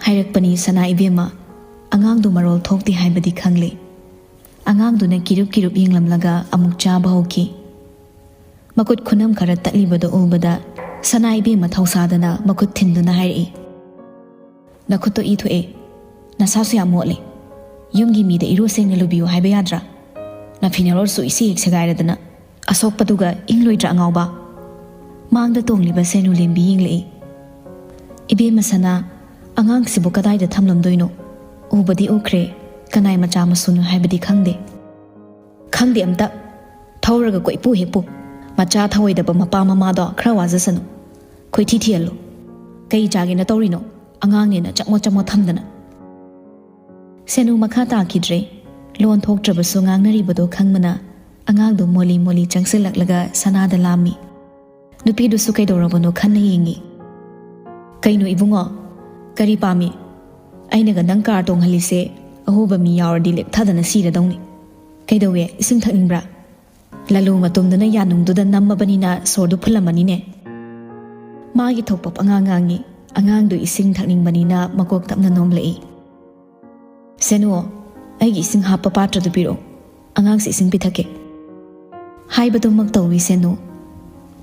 ꯍꯥꯏꯔꯛꯄꯅꯤ ꯁꯅꯥ ꯏꯕꯦꯝꯃ, ꯑꯉꯥꯡꯗꯨ ꯃꯔꯣꯜ ꯊꯣꯛꯇꯦ ꯍꯥꯏꯕꯗꯤ ꯈꯪꯂꯦ꯫ ꯑꯉꯥꯡꯗꯨꯅ ꯀꯤꯔꯨꯞ ꯀꯤꯔꯨꯞ ꯌꯦꯡꯂꯝꯂꯒ ꯑꯃꯨꯛ ꯆꯥꯕ ꯍꯧꯈꯤ꯫ ꯃꯈꯨꯠ ꯈꯨꯅꯝ ꯈꯔ ꯇꯠꯂꯤꯕꯗꯨ ꯎꯕꯗ ꯁꯅꯥ ꯏꯕꯦꯝꯃ ꯊꯧꯁꯥꯗꯅ ꯃꯈꯨꯠ ꯊꯤꯟꯗꯨꯅ ꯍꯥꯏꯔꯛꯏ, "ꯅꯈꯨꯠꯇꯣ ꯏ ꯊꯣꯛꯑꯦ꯫ ꯅꯁꯥꯁꯨ ꯌꯥꯝ ꯃꯣꯠꯂꯦ꯫ ꯌꯨꯝꯒꯤ ꯃꯤꯗ ꯏꯔꯨ ꯁꯦꯡꯅ ꯂꯨꯕꯤꯌꯨ ꯍꯥꯏꯕ ꯌꯥꯗ꯭ꯔꯥ? ꯅꯐꯤ ꯅꯔꯣꯜꯁꯨ ꯏꯁꯤ ꯍꯦꯛ ꯁꯦꯒꯥꯏꯔꯗꯅ꯫ ꯑꯁꯣꯛꯄꯗꯨꯒ ꯏꯪꯂꯣꯏꯗ꯭ꯔꯥ ꯑꯉꯥꯎꯕ?" ꯃꯥꯡꯗ ꯇꯣꯡꯂꯤꯕ ꯁꯦꯅꯨ ꯂꯦꯝꯕꯤ ꯌꯦꯡꯂꯛꯏ꯫ "ꯏꯕꯦꯝꯃ ꯁꯅꯥ, ꯑꯉꯥꯡꯁꯤꯕꯨ ꯀꯗꯥꯏꯗ ꯊꯝꯂꯝꯗꯣꯏꯅꯣ? ꯎꯕꯗꯤ ꯎꯈ꯭ꯔꯦ, ꯀꯅꯥꯏ ꯃꯆꯥ ꯃꯁꯨꯅꯣ ꯍꯥꯏꯕꯗꯤ ꯈꯪꯗꯦ꯫" "ꯈꯪꯗꯦ ꯑꯝꯇ꯫ ꯊꯧꯔꯒ ꯀꯣꯏꯄꯨ ꯍꯦꯛ ꯄꯨ꯫ ꯃꯆꯥ ꯊꯧꯑꯣꯏꯗꯕ ꯃꯄꯥ ꯃꯃꯥꯗꯣ ꯈꯔ ꯋꯥꯖꯁꯅꯨ꯫ ꯈꯣꯏꯊꯤ ꯊꯤꯍꯜꯂꯨ꯫ ꯀꯩ ꯆꯥꯒꯦꯅ ꯇꯧꯔꯤꯅꯣ? ꯑꯉꯥꯡꯅꯦꯅ ꯆꯃꯣꯠ ꯆꯃꯣꯠ ꯊꯝꯗꯅ꯫" ꯁꯦꯅꯨ ꯃꯈꯥ ꯇꯥꯈꯤꯗ꯭ꯔꯦ꯫ ꯂꯣꯟ ꯊꯣꯛꯇ꯭ꯔꯕꯁꯨ ꯉꯥꯡꯅꯔꯤꯕꯗꯣ ꯈꯪꯕꯅ ꯑꯉꯥꯡꯗꯣ ꯃꯣꯂꯤ ꯃꯣꯂꯤ ꯆꯪꯁꯤꯜꯂꯛꯂꯒ ꯁꯅꯥꯗ ꯂꯥꯝꯃꯤ꯫ ꯅꯨꯄꯤꯗꯨꯁꯨ ꯀꯩꯗꯧꯔꯕꯅꯣ ꯈꯟꯅ ꯌꯦꯡꯉꯤ꯫ "ꯀꯩꯅꯣ ꯏꯕꯨꯡꯉꯣ? ꯀꯔꯤ ꯄꯥꯝꯃꯤ? ꯑꯩꯅꯒ ꯅꯪ ꯀꯥꯔ ꯇꯣꯡꯍꯜꯂꯤꯁꯦ ꯑꯍꯨꯕ ꯃꯤ ꯌꯥꯎꯔꯗꯤ ꯂꯦꯞꯊꯗꯅ ꯁꯤꯔꯗꯧꯅꯤ꯫ ꯀꯩꯗꯧꯋꯦ? ꯏꯁꯤꯡ ꯊꯛꯅꯤꯡꯕ꯭ꯔꯥ?" ꯂꯥꯂꯨ ꯃꯇꯨꯝꯗꯨꯅ ꯌꯥꯅꯨꯡꯗꯨꯗ ꯅꯝꯃꯕꯅꯤꯅ ꯁꯣꯔꯗꯨ ꯐꯨꯜꯂꯝꯃꯅꯤꯅꯦ꯫ ꯃꯥꯒꯤ ꯊꯣꯛꯄ ꯄꯉꯥꯡ ꯉꯥꯡꯉꯤ꯫ ꯑꯉꯥꯡꯗꯨ ꯏꯁꯤꯡ ꯊꯛꯅꯤꯡꯕꯅꯤꯅ ꯃꯀꯣꯛ ꯇꯞꯅ ꯅꯣꯝꯂꯛꯏ꯫ "ꯁꯦꯅꯨ, ꯑꯩꯒꯤ ꯏꯁꯤꯡ ꯍꯥꯞꯄ ꯄꯥꯇ꯭ꯔꯗꯨ ꯄꯤꯔꯛꯑꯣ꯫ ꯑꯉꯥꯡꯁꯤ ꯏꯁꯤꯡ ꯄꯤꯊꯛꯀꯦ꯫" ꯍꯥꯏꯕꯗꯨꯃꯛ ꯇꯧꯏ ꯁꯦꯅꯨ꯫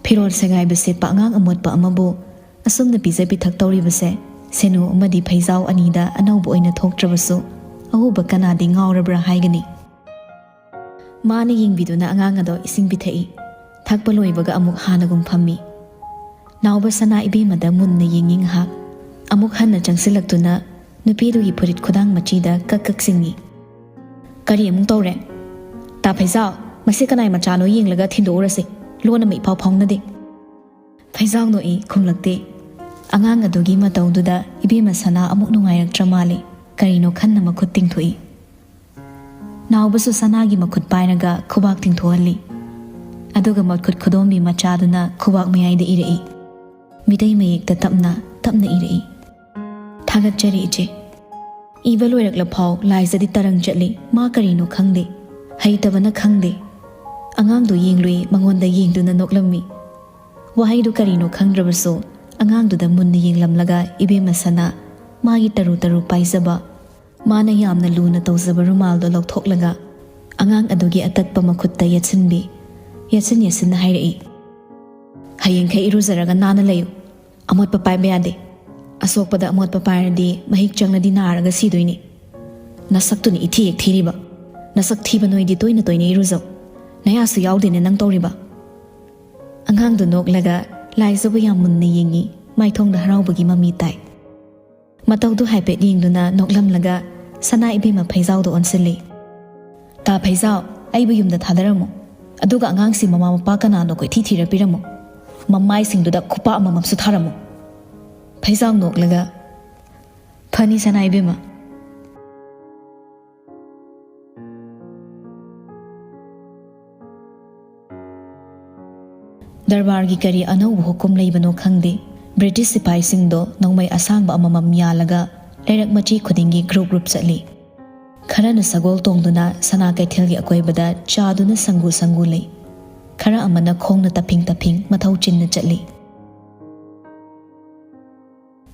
ꯐꯤꯔꯣꯜ ꯁꯦꯒꯥꯏꯕ ꯁꯦꯠꯄ ꯑꯉꯥꯡ ꯑꯃꯣꯠꯄ ꯑꯃꯕꯨ ꯑꯁꯨꯝꯅ ꯄꯤꯖ ꯄꯤꯊꯛ ꯇꯧꯔꯤꯕꯁꯦ ꯁꯦꯅꯨ ꯑꯃꯗꯤ ꯐꯩꯖꯥꯎ ꯑꯅꯤꯗ ꯑꯅꯧꯕ ꯑꯣꯏꯅ ꯊꯣꯛꯇ꯭ꯔꯕꯁꯨ ꯑꯍꯨꯕ ꯀꯅꯥꯗꯤ ꯉꯥꯎꯔꯕ꯭ꯔꯥ ꯍꯥꯏꯒꯅꯤ꯫ ꯃꯥꯅ ꯌꯦꯡꯕꯤꯗꯨꯅ ꯑꯉꯥꯡ ꯑꯗꯣ ꯏꯁꯤꯡ ꯄꯤꯊꯛꯏ꯫ ꯊꯛꯄ ꯂꯣꯏꯕꯒ ꯑꯃꯨꯛ ꯍꯥꯟꯅꯒꯨꯝ ꯐꯝꯃꯤ꯫ ꯅꯥꯎꯕ ꯁꯅꯥ ꯏꯕꯦꯝꯃꯗ ꯃꯨꯟꯅ ꯌꯦꯡꯉꯤ ꯉꯥꯏꯍꯥꯛ꯫ ꯑꯃꯨꯛ ꯍꯟꯅ ꯆꯪꯁꯤꯜꯂꯛꯇꯨꯅ ꯅꯨꯄꯤꯗꯨꯒꯤ ꯐꯨꯔꯤꯠ ꯈꯨꯗꯥꯡ ꯃꯆꯤꯗ ꯀꯛ ꯀꯛ ꯆꯤꯡꯉꯤ꯫ "ꯀꯔꯤ ꯑꯃꯨꯛ ꯇꯧꯔꯦ? ꯇꯥ ꯐꯩꯖꯥꯎ, ꯃꯁꯤ ꯀꯅꯥꯏ ꯃꯆꯥꯅꯣ ꯌꯦꯡꯂꯒ ꯊꯤꯟꯗꯣꯛꯎꯔꯁꯤ꯫ ꯂꯣꯟ ꯑꯃ ꯏꯐꯥꯎ ꯐꯥꯎꯅꯗꯦ꯫" ꯐꯩꯖꯥꯎ ꯅꯣꯛꯏ, ꯈꯨꯝꯂꯛꯇꯦ꯫ ꯑꯉꯥꯡ ꯑꯗꯨꯒꯤ ꯃꯇꯧꯗꯨꯗ ꯏꯕꯦꯝꯃ ꯁꯅꯥ ꯑꯃꯨꯛ ꯅꯨꯡꯉꯥꯏꯔꯛꯇ꯭ꯔ ꯃꯥꯜꯂꯤ꯫ ꯀꯔꯤꯅꯣ ꯈꯟꯅ ꯃꯈꯨꯠ ꯇꯤꯡꯊꯣꯛꯏ꯫ ꯅꯥꯎꯕꯁꯨ ꯁꯅꯥꯒꯤ ꯃꯈꯨꯠ ꯄꯥꯏꯔꯒ ꯈꯨꯕꯥꯛ ꯇꯤꯡꯊꯣꯛꯍꯜꯂꯤ꯫ ꯑꯗꯨꯒ ꯃꯈꯨꯠ ꯈꯨꯗꯣꯝꯕꯤ ꯃꯆꯥꯗꯨꯅ ꯈꯨꯕꯥꯛ ꯃꯌꯥꯏꯗ ꯏꯔꯛꯏ꯫ ꯃꯤꯇꯩ ꯃꯌꯦꯛꯇ ꯇꯞꯅ ꯇꯞꯅ ꯏꯔꯛꯏ꯫ "ꯊꯥꯒꯠꯆꯔꯤ ꯏꯆꯦ꯫ ꯏꯕ ꯂꯣꯏꯔꯛꯂꯐꯥꯎ ꯂꯥꯏꯖꯗꯤ ꯇꯔꯪ ꯆꯠꯂꯤ꯫ ꯃꯥ ꯀꯔꯤꯅꯣ ꯈꯪꯗꯦ꯫ ꯍꯩꯇꯕꯅ ꯈꯪꯗꯦ꯫" ꯑꯉꯥꯡꯗꯨ ꯌꯦꯡꯂꯨꯏ, ꯃꯉꯣꯟꯗ ꯌꯦꯡꯗꯨꯅ ꯅꯣꯛꯂꯝꯃꯤ꯫ ꯋꯥꯍꯩꯗꯨ ꯀꯔꯤꯅꯣ ꯈꯪꯗ꯭ꯔꯕꯁꯨ, ꯑꯉꯥꯡꯗꯨꯗ ꯃꯨꯟꯅ ꯌꯦꯡꯂꯝꯂꯒ ꯏꯕꯦꯝꯃ ꯁꯅꯥ, ꯃꯥꯒꯤ ꯇꯔꯨ ꯇꯔꯨ ꯄꯥꯏꯖꯕ, ꯃꯥꯅ ꯌꯥꯝꯅ ꯂꯨꯅ ꯇꯧꯖꯕ ꯔꯨꯃꯥꯜꯗꯣ ꯂꯧꯊꯣꯛꯂꯒ ꯑꯉꯥꯡ ꯑꯗꯨꯒꯤ ꯑꯇꯠꯄ ꯃꯈꯨꯠꯇ ꯌꯦꯠꯁꯤꯟꯕꯤ꯫ ꯌꯦꯠꯁꯤꯟ ꯌꯦꯠꯁꯤꯟꯅ ꯍꯥꯏꯔꯛꯏ, "ꯍꯌꯦꯡꯈꯩ ꯏꯔꯨꯖꯔꯒ ꯅꯥꯟꯅ ꯂꯩꯌꯨ꯫ ꯑꯃꯣꯠꯄ ꯄꯥꯏꯕ ꯌꯥꯗꯦ꯫ ꯑꯁꯣꯛꯄꯗ ꯑꯃꯣꯠꯄ ꯄꯥꯏꯔꯗꯤ ꯃꯍꯤꯛ ꯆꯪꯂꯗꯤ ꯅꯥꯔꯒ ꯁꯤꯗꯣꯏꯅꯤ꯫ ꯅꯁꯛꯇꯨꯅ ꯏꯊꯤ ꯍꯦꯛ ꯊꯤꯔꯤꯕ꯫ ꯅꯁꯛ ꯊꯤꯕ ꯅꯣꯏꯗꯤ ꯇꯣꯏꯅ ꯇꯣꯏꯅ ꯏꯔꯨꯖꯧ꯫ ꯅꯌꯥꯁꯨ ꯌꯥꯎꯗꯦꯅꯦ ꯅꯪ ꯇꯧꯔꯤꯕ꯫" ꯑꯉꯥꯡꯗꯨ ꯅꯣꯛꯂꯒ ꯂꯥꯏꯖꯕꯨ ꯌꯥꯝ ꯃꯨꯟꯅ ꯌꯦꯡꯉꯤ꯫ ꯃꯥꯏꯊꯣꯡꯗ ꯍꯔꯥꯎꯕꯒꯤ ꯃꯃꯤ ꯇꯥꯏ꯫ ꯃꯇꯧꯗꯨ ꯍꯥꯏꯐꯦꯠ ꯌꯦꯡꯗꯨꯅ ꯅꯣꯛꯂꯝꯂꯒ ꯁꯅꯥ ꯏꯕꯦꯝꯃ ꯐꯩꯖꯥꯎꯗ ꯑꯣꯟꯁꯤꯜꯂꯤ꯫ "ꯇꯥ ꯐꯩꯖꯥꯎ, ꯑꯩꯕꯨ ꯌꯨꯝꯗ ꯊꯥꯗꯔꯝꯃꯨ꯫ ꯑꯗꯨꯒ ꯑꯉꯥꯡꯁꯤ ꯃꯃꯥ ꯃꯄꯥ ꯀꯅꯥꯅꯣ ꯀꯣꯏꯊꯤ ꯊꯤꯔ ꯄꯤꯔꯝꯃꯨ꯫ ꯃꯃꯥꯏꯁꯤꯡꯗꯨꯗ ꯈꯨꯄꯥꯛ ꯑꯃꯃꯝꯁꯨ ꯊꯥꯔꯝꯃꯨ꯫" ꯐꯩꯖꯥꯎ ꯅꯣꯛꯂꯒ, "ꯐꯅꯤ ꯁꯅꯥ ꯏꯕꯦꯝꯃ꯫" ꯗꯔꯕꯥꯔꯒꯤ ꯀꯔꯤ ꯑꯅꯧꯕ ꯍꯨꯀꯨꯝ ꯂꯩꯕꯅꯣ ꯈꯪꯗꯦ, ꯕ꯭ꯔꯤꯇꯤꯁ ꯁꯤꯄꯥꯏꯁꯤꯡꯗꯣ ꯅꯣꯡꯃꯩ ꯑꯁꯥꯡꯕ ꯑꯃꯃꯝ ꯌꯥꯜꯂꯒ ꯂꯩꯔꯛ ꯃꯆꯤ ꯈꯨꯗꯤꯡꯒꯤ ꯒ꯭ꯔꯨꯞ ꯒ꯭ꯔꯨꯞ ꯆꯠꯂꯤ꯫ ꯈꯔꯅ ꯁꯒꯣꯜ ꯇꯣꯡꯗꯨꯅ ꯁꯅꯥ ꯀꯩꯊꯦꯜꯒꯤ ꯑꯀꯣꯏꯕꯗ ꯆꯥꯗꯨꯅ ꯁꯪꯒꯨ ꯁꯪꯒꯨ ꯂꯩ꯫ ꯈꯔ ꯑꯃꯅ ꯈꯣꯡꯅ ꯇꯞꯐꯤꯡ ꯇꯞꯐꯤꯡ ꯃꯊꯧ ꯆꯤꯟꯅ ꯆꯠꯂꯤ꯫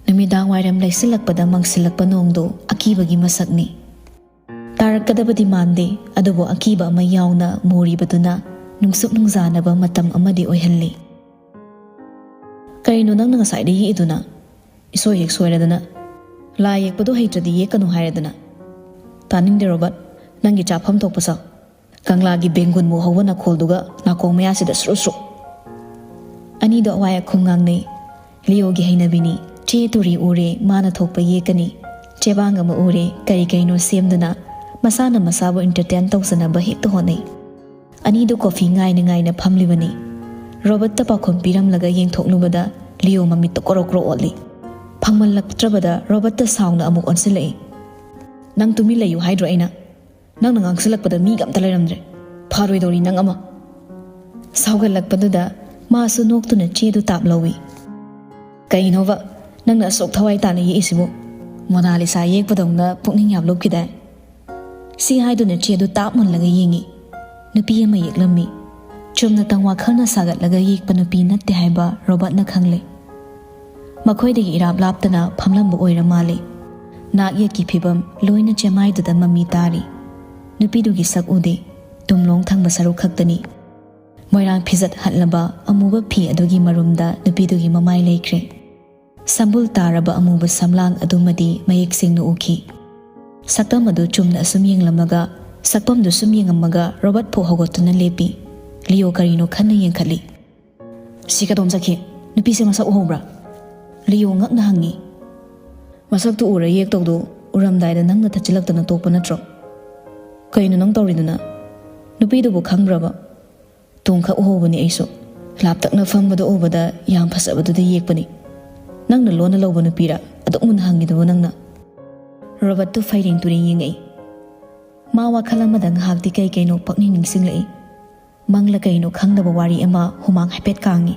ꯅꯨꯃꯤꯗꯥꯡ ꯋꯥꯏꯔꯝ ꯂꯩꯁꯤꯜꯂꯛꯄꯗ ꯃꯪꯁꯤꯜꯂꯛꯄ ꯅꯣꯡꯗꯨ ꯑꯀꯤꯕꯒꯤ ꯃꯁꯛꯅꯤ꯫ ꯇꯥꯔꯛꯀꯗꯕꯗꯤ ꯃꯥꯟꯗꯦ, ꯑꯗꯨꯕꯨ ꯑꯀꯤꯕ ꯑꯃ ꯌꯥꯎꯅ ꯃꯣꯔꯤꯕꯗꯨꯅ ꯅꯨꯡꯁꯨꯛ ꯅꯨꯡꯖꯥꯅꯕ ꯃꯇꯝ ꯑꯃꯗꯤ ꯑꯣꯏꯍꯜꯂꯤ꯫ "ꯀꯔꯤꯅꯣ ꯅꯪꯅ ꯉꯁꯥꯏꯗ ꯌꯦꯛꯏꯗꯨꯅ? ꯏꯁꯣꯏ ꯍꯦꯛ ꯁꯣꯏꯔꯗꯅ꯫ ꯂꯥꯏ ꯌꯦꯛꯄꯗꯣ ꯍꯩꯇ꯭ꯔꯗꯤ ꯌꯦꯛꯀꯅꯨ ꯍꯥꯏꯔꯗꯅ꯫ ꯇꯥꯅꯤꯡꯗꯦ ꯔꯣꯕꯔꯠ, ꯅꯪꯒꯤ ꯆꯥꯐꯝ ꯊꯣꯛꯄ ꯆꯥꯎ꯫ ꯀꯪꯂꯥꯒꯤ ꯕꯦꯡꯒꯨꯟꯃꯨꯛ ꯍꯧꯕ ꯅꯥꯈꯣꯜꯗꯨꯒ ꯅꯥꯀꯣꯡ ꯃꯌꯥꯁꯤꯗ ꯁ꯭ꯔꯨ ꯁ꯭ꯔꯨ꯫" ꯑꯅꯤꯗꯣ ꯑꯋꯥꯏ ꯑꯈꯨꯝ ꯉꯥꯡꯅꯩ꯫ ꯂꯤꯑꯣꯒꯤ ꯍꯩꯅꯕꯤꯅꯤ꯫ ꯆꯦ ꯇꯨꯔꯤ ꯎꯔꯦ, ꯃꯥꯅ ꯊꯣꯛꯄ ꯌꯦꯛꯀꯅꯤ꯫ ꯆꯦꯕꯥꯡ ꯑꯃ ꯎꯔꯦ, ꯀꯔꯤ ꯀꯔꯤꯅꯣ ꯁꯦꯝꯗꯨꯅ ꯃꯁꯥꯅ ꯃꯁꯥꯕꯨ ꯏꯟꯇꯔꯇꯦꯟ ꯇꯧꯖꯅꯕ ꯍꯦꯛꯇ ꯍꯣꯠꯅꯩ꯫ ꯑꯅꯤꯗꯨ ꯀꯣꯐꯤ ꯉꯥꯏꯅ ꯉꯥꯏꯅ ꯐꯝꯂꯤꯕꯅꯤ꯫ ꯔꯣꯕꯔꯠꯇ ꯄꯥꯎꯈꯨꯝ ꯄꯤꯔꯝꯂꯒ ꯌꯦꯡꯊꯣꯛꯂꯨꯕꯗ ꯂꯤꯑꯣ ꯃꯃꯤꯠꯇ ꯀꯣꯔꯣꯛ ꯀꯣꯔꯣꯛ ꯑꯣꯠꯂꯤ꯫ ꯐꯪꯃꯜꯂꯛꯇ꯭ꯔꯕꯗ ꯔꯣꯕꯔꯠꯇ ꯁꯥꯎꯅ ꯑꯃꯨꯛ ꯑꯣꯟꯁꯤꯜꯂꯛꯏ꯫ "ꯅꯪ ꯇꯨꯃꯤꯟ ꯂꯩꯌꯨ ꯍꯥꯏꯗ꯭ꯔꯣ ꯑꯩꯅ? ꯅꯪꯅ ꯉꯥꯡꯁꯤꯜꯂꯛꯄꯗ ꯃꯤꯒ ꯑꯝꯇ ꯂꯩꯔꯝꯗ꯭ꯔꯦ꯫ ꯐꯔꯣꯏꯗꯧꯔꯤ ꯅꯪ ꯑꯃ!" ꯁꯥꯎꯒꯠꯂꯛꯄꯗꯨꯗ ꯃꯥꯁꯨ ꯅꯣꯛꯇꯨꯅ ꯆꯦꯗꯨ ꯇꯥꯞ ꯂꯧꯏ꯫ "ꯀꯩꯅꯣꯕ, ꯅꯪꯅ ꯑꯁꯨꯛ ꯊꯋꯥꯏ ꯇꯥꯅ ꯌꯦꯛꯏꯁꯤꯕꯨ? ꯃꯣꯅꯥꯂꯤꯁꯥ ꯌꯦꯛꯄꯗꯧꯅ ꯄꯨꯛꯅꯤꯡ ꯌꯥꯝ ꯂꯨꯞꯈꯤꯗꯥꯏ?" ꯁꯤ ꯍꯥꯏꯗꯨꯅ ꯆꯦꯗꯨ ꯇꯥꯞ ꯃꯨꯜꯂꯒ ꯌꯦꯡꯉꯤ꯫ ꯅꯨꯄꯤ ꯑꯃ ꯌꯦꯛꯂꯝꯃꯤ꯫ ꯆꯨꯝꯅꯇꯪ ꯋꯥꯈꯜꯅ ꯁꯥꯒꯠꯂꯒ ꯌꯦꯛꯄ ꯅꯨꯄꯤ ꯅꯠꯇꯦ ꯍꯥꯏꯕ ꯔꯣꯕꯔꯠꯅ ꯈꯪꯂꯦ꯫ ꯃꯈꯣꯏꯗꯒꯤ ꯏꯔꯥꯞ ꯂꯥꯞꯇꯅ ꯐꯝꯂꯝꯕ ꯑꯣꯏꯔ ꯃꯥꯜꯂꯦ꯫ ꯅꯥꯛ ꯌꯦꯠꯀꯤ ꯐꯤꯕꯝ ꯂꯣꯏꯅ ꯆꯦꯃꯥꯏꯗꯨꯗ ꯃꯃꯤ ꯇꯥꯔꯤ꯫ ꯅꯨꯄꯤꯗꯨꯒꯤ ꯁꯛ ꯎꯗꯦ꯫ ꯇꯨꯝꯂꯣꯡ ꯊꯪꯕ ꯁꯔꯨꯛ ꯈꯛꯇꯅꯤ꯫ ꯃꯣꯏꯔꯥꯡ ꯐꯤꯖꯠ ꯍꯠꯂꯕ ꯑꯃꯨꯕ ꯐꯤ ꯑꯗꯨꯒꯤ ꯃꯔꯨꯝꯗ ꯅꯨꯄꯤꯗꯨꯒꯤ ꯃꯃꯥꯏ ꯂꯩꯈ꯭ꯔꯦ꯫ ꯁꯝꯕꯨꯜ ꯇꯥꯔꯕ ꯑꯃꯨꯕ ꯁꯝꯂꯥꯡ ꯑꯗꯨꯃꯗꯤ ꯃꯌꯦꯛ ꯁꯦꯡꯅ ꯎꯈꯤ꯫ ꯁꯛꯇꯝ ꯑꯗꯨ ꯆꯨꯝꯅ ꯑꯁꯨꯝ ꯌꯦꯡꯂꯝꯃꯒ, ꯁꯛꯐꯝꯗꯨ ꯁꯨꯝ ꯌꯦꯡꯉꯝꯃꯒ ꯔꯣꯕꯔꯠ ꯐꯥꯎ ꯍꯧꯒꯠꯇꯨꯅ ꯂꯦꯞꯄꯤ꯫ ꯂꯤꯑꯣ ꯀꯔꯤꯅꯣ ꯈꯟꯅ ꯌꯦꯡꯈꯠꯂꯤ꯫ "ꯁꯤ ꯀꯗꯣꯝ ꯆꯠꯈꯤ? ꯅꯨꯄꯤꯁꯦ ꯃꯁꯛ ꯎꯍꯧꯕ꯭ꯔꯥ?" ꯂꯤꯑꯣ ꯉꯛꯅ ꯍꯪꯉꯤ꯫ "ꯃꯁꯛꯇꯨ ꯎꯔ ꯌꯦꯛꯇꯧꯗꯨ ꯎꯔꯝꯗꯥꯏꯗ ꯅꯪꯅ ꯊꯠꯆꯤꯜꯂꯛꯇꯅ ꯇꯣꯛꯄ ꯅꯠꯇ꯭ꯔꯣ? ꯀꯩꯅꯣ ꯅꯪ ꯇꯧꯔꯤꯗꯨꯅ? ꯅꯨꯄꯤꯗꯨꯕꯨ ꯈꯪꯕ꯭ꯔꯕ?" "ꯇꯣꯡꯈꯛ ꯎꯍꯧꯕꯅꯤ ꯑꯩꯁꯨ꯫ ꯂꯥꯞꯇꯛꯅ ꯐꯝꯕꯗ ꯎꯕꯗ ꯌꯥꯝ ꯐꯖꯕꯗꯨꯗ ꯌꯦꯛꯄꯅꯤ꯫ ꯅꯪꯅ ꯂꯣꯟꯅ ꯂꯧꯕ ꯅꯨꯄꯤꯔꯥ? ꯑꯗꯨꯛ ꯃꯨꯟꯅ ꯍꯪꯉꯤꯗꯨꯕꯨ ꯅꯪꯅ?" ꯔꯣꯕꯔꯠꯇꯨ ꯐꯩꯔꯦꯡ ꯇꯨꯔꯦꯡ ꯌꯦꯡꯉꯛꯏ꯫ ꯃꯥ ꯋꯥꯈꯜ ꯑꯃꯗ ꯉꯥꯏꯍꯥꯛꯇꯤ ꯀꯩ ꯀꯩꯅꯣ ꯄꯛꯅꯤꯡ ꯅꯤꯡꯁꯤꯡꯂꯛꯏ꯫ ꯃꯪꯂ ꯀꯩꯅꯣ ꯈꯪꯗꯕ ꯋꯥꯔꯤ ꯑꯃ ꯍꯨꯃꯥꯡ ꯍꯥꯏꯐꯦꯠ ꯀꯥꯡꯉꯤ꯫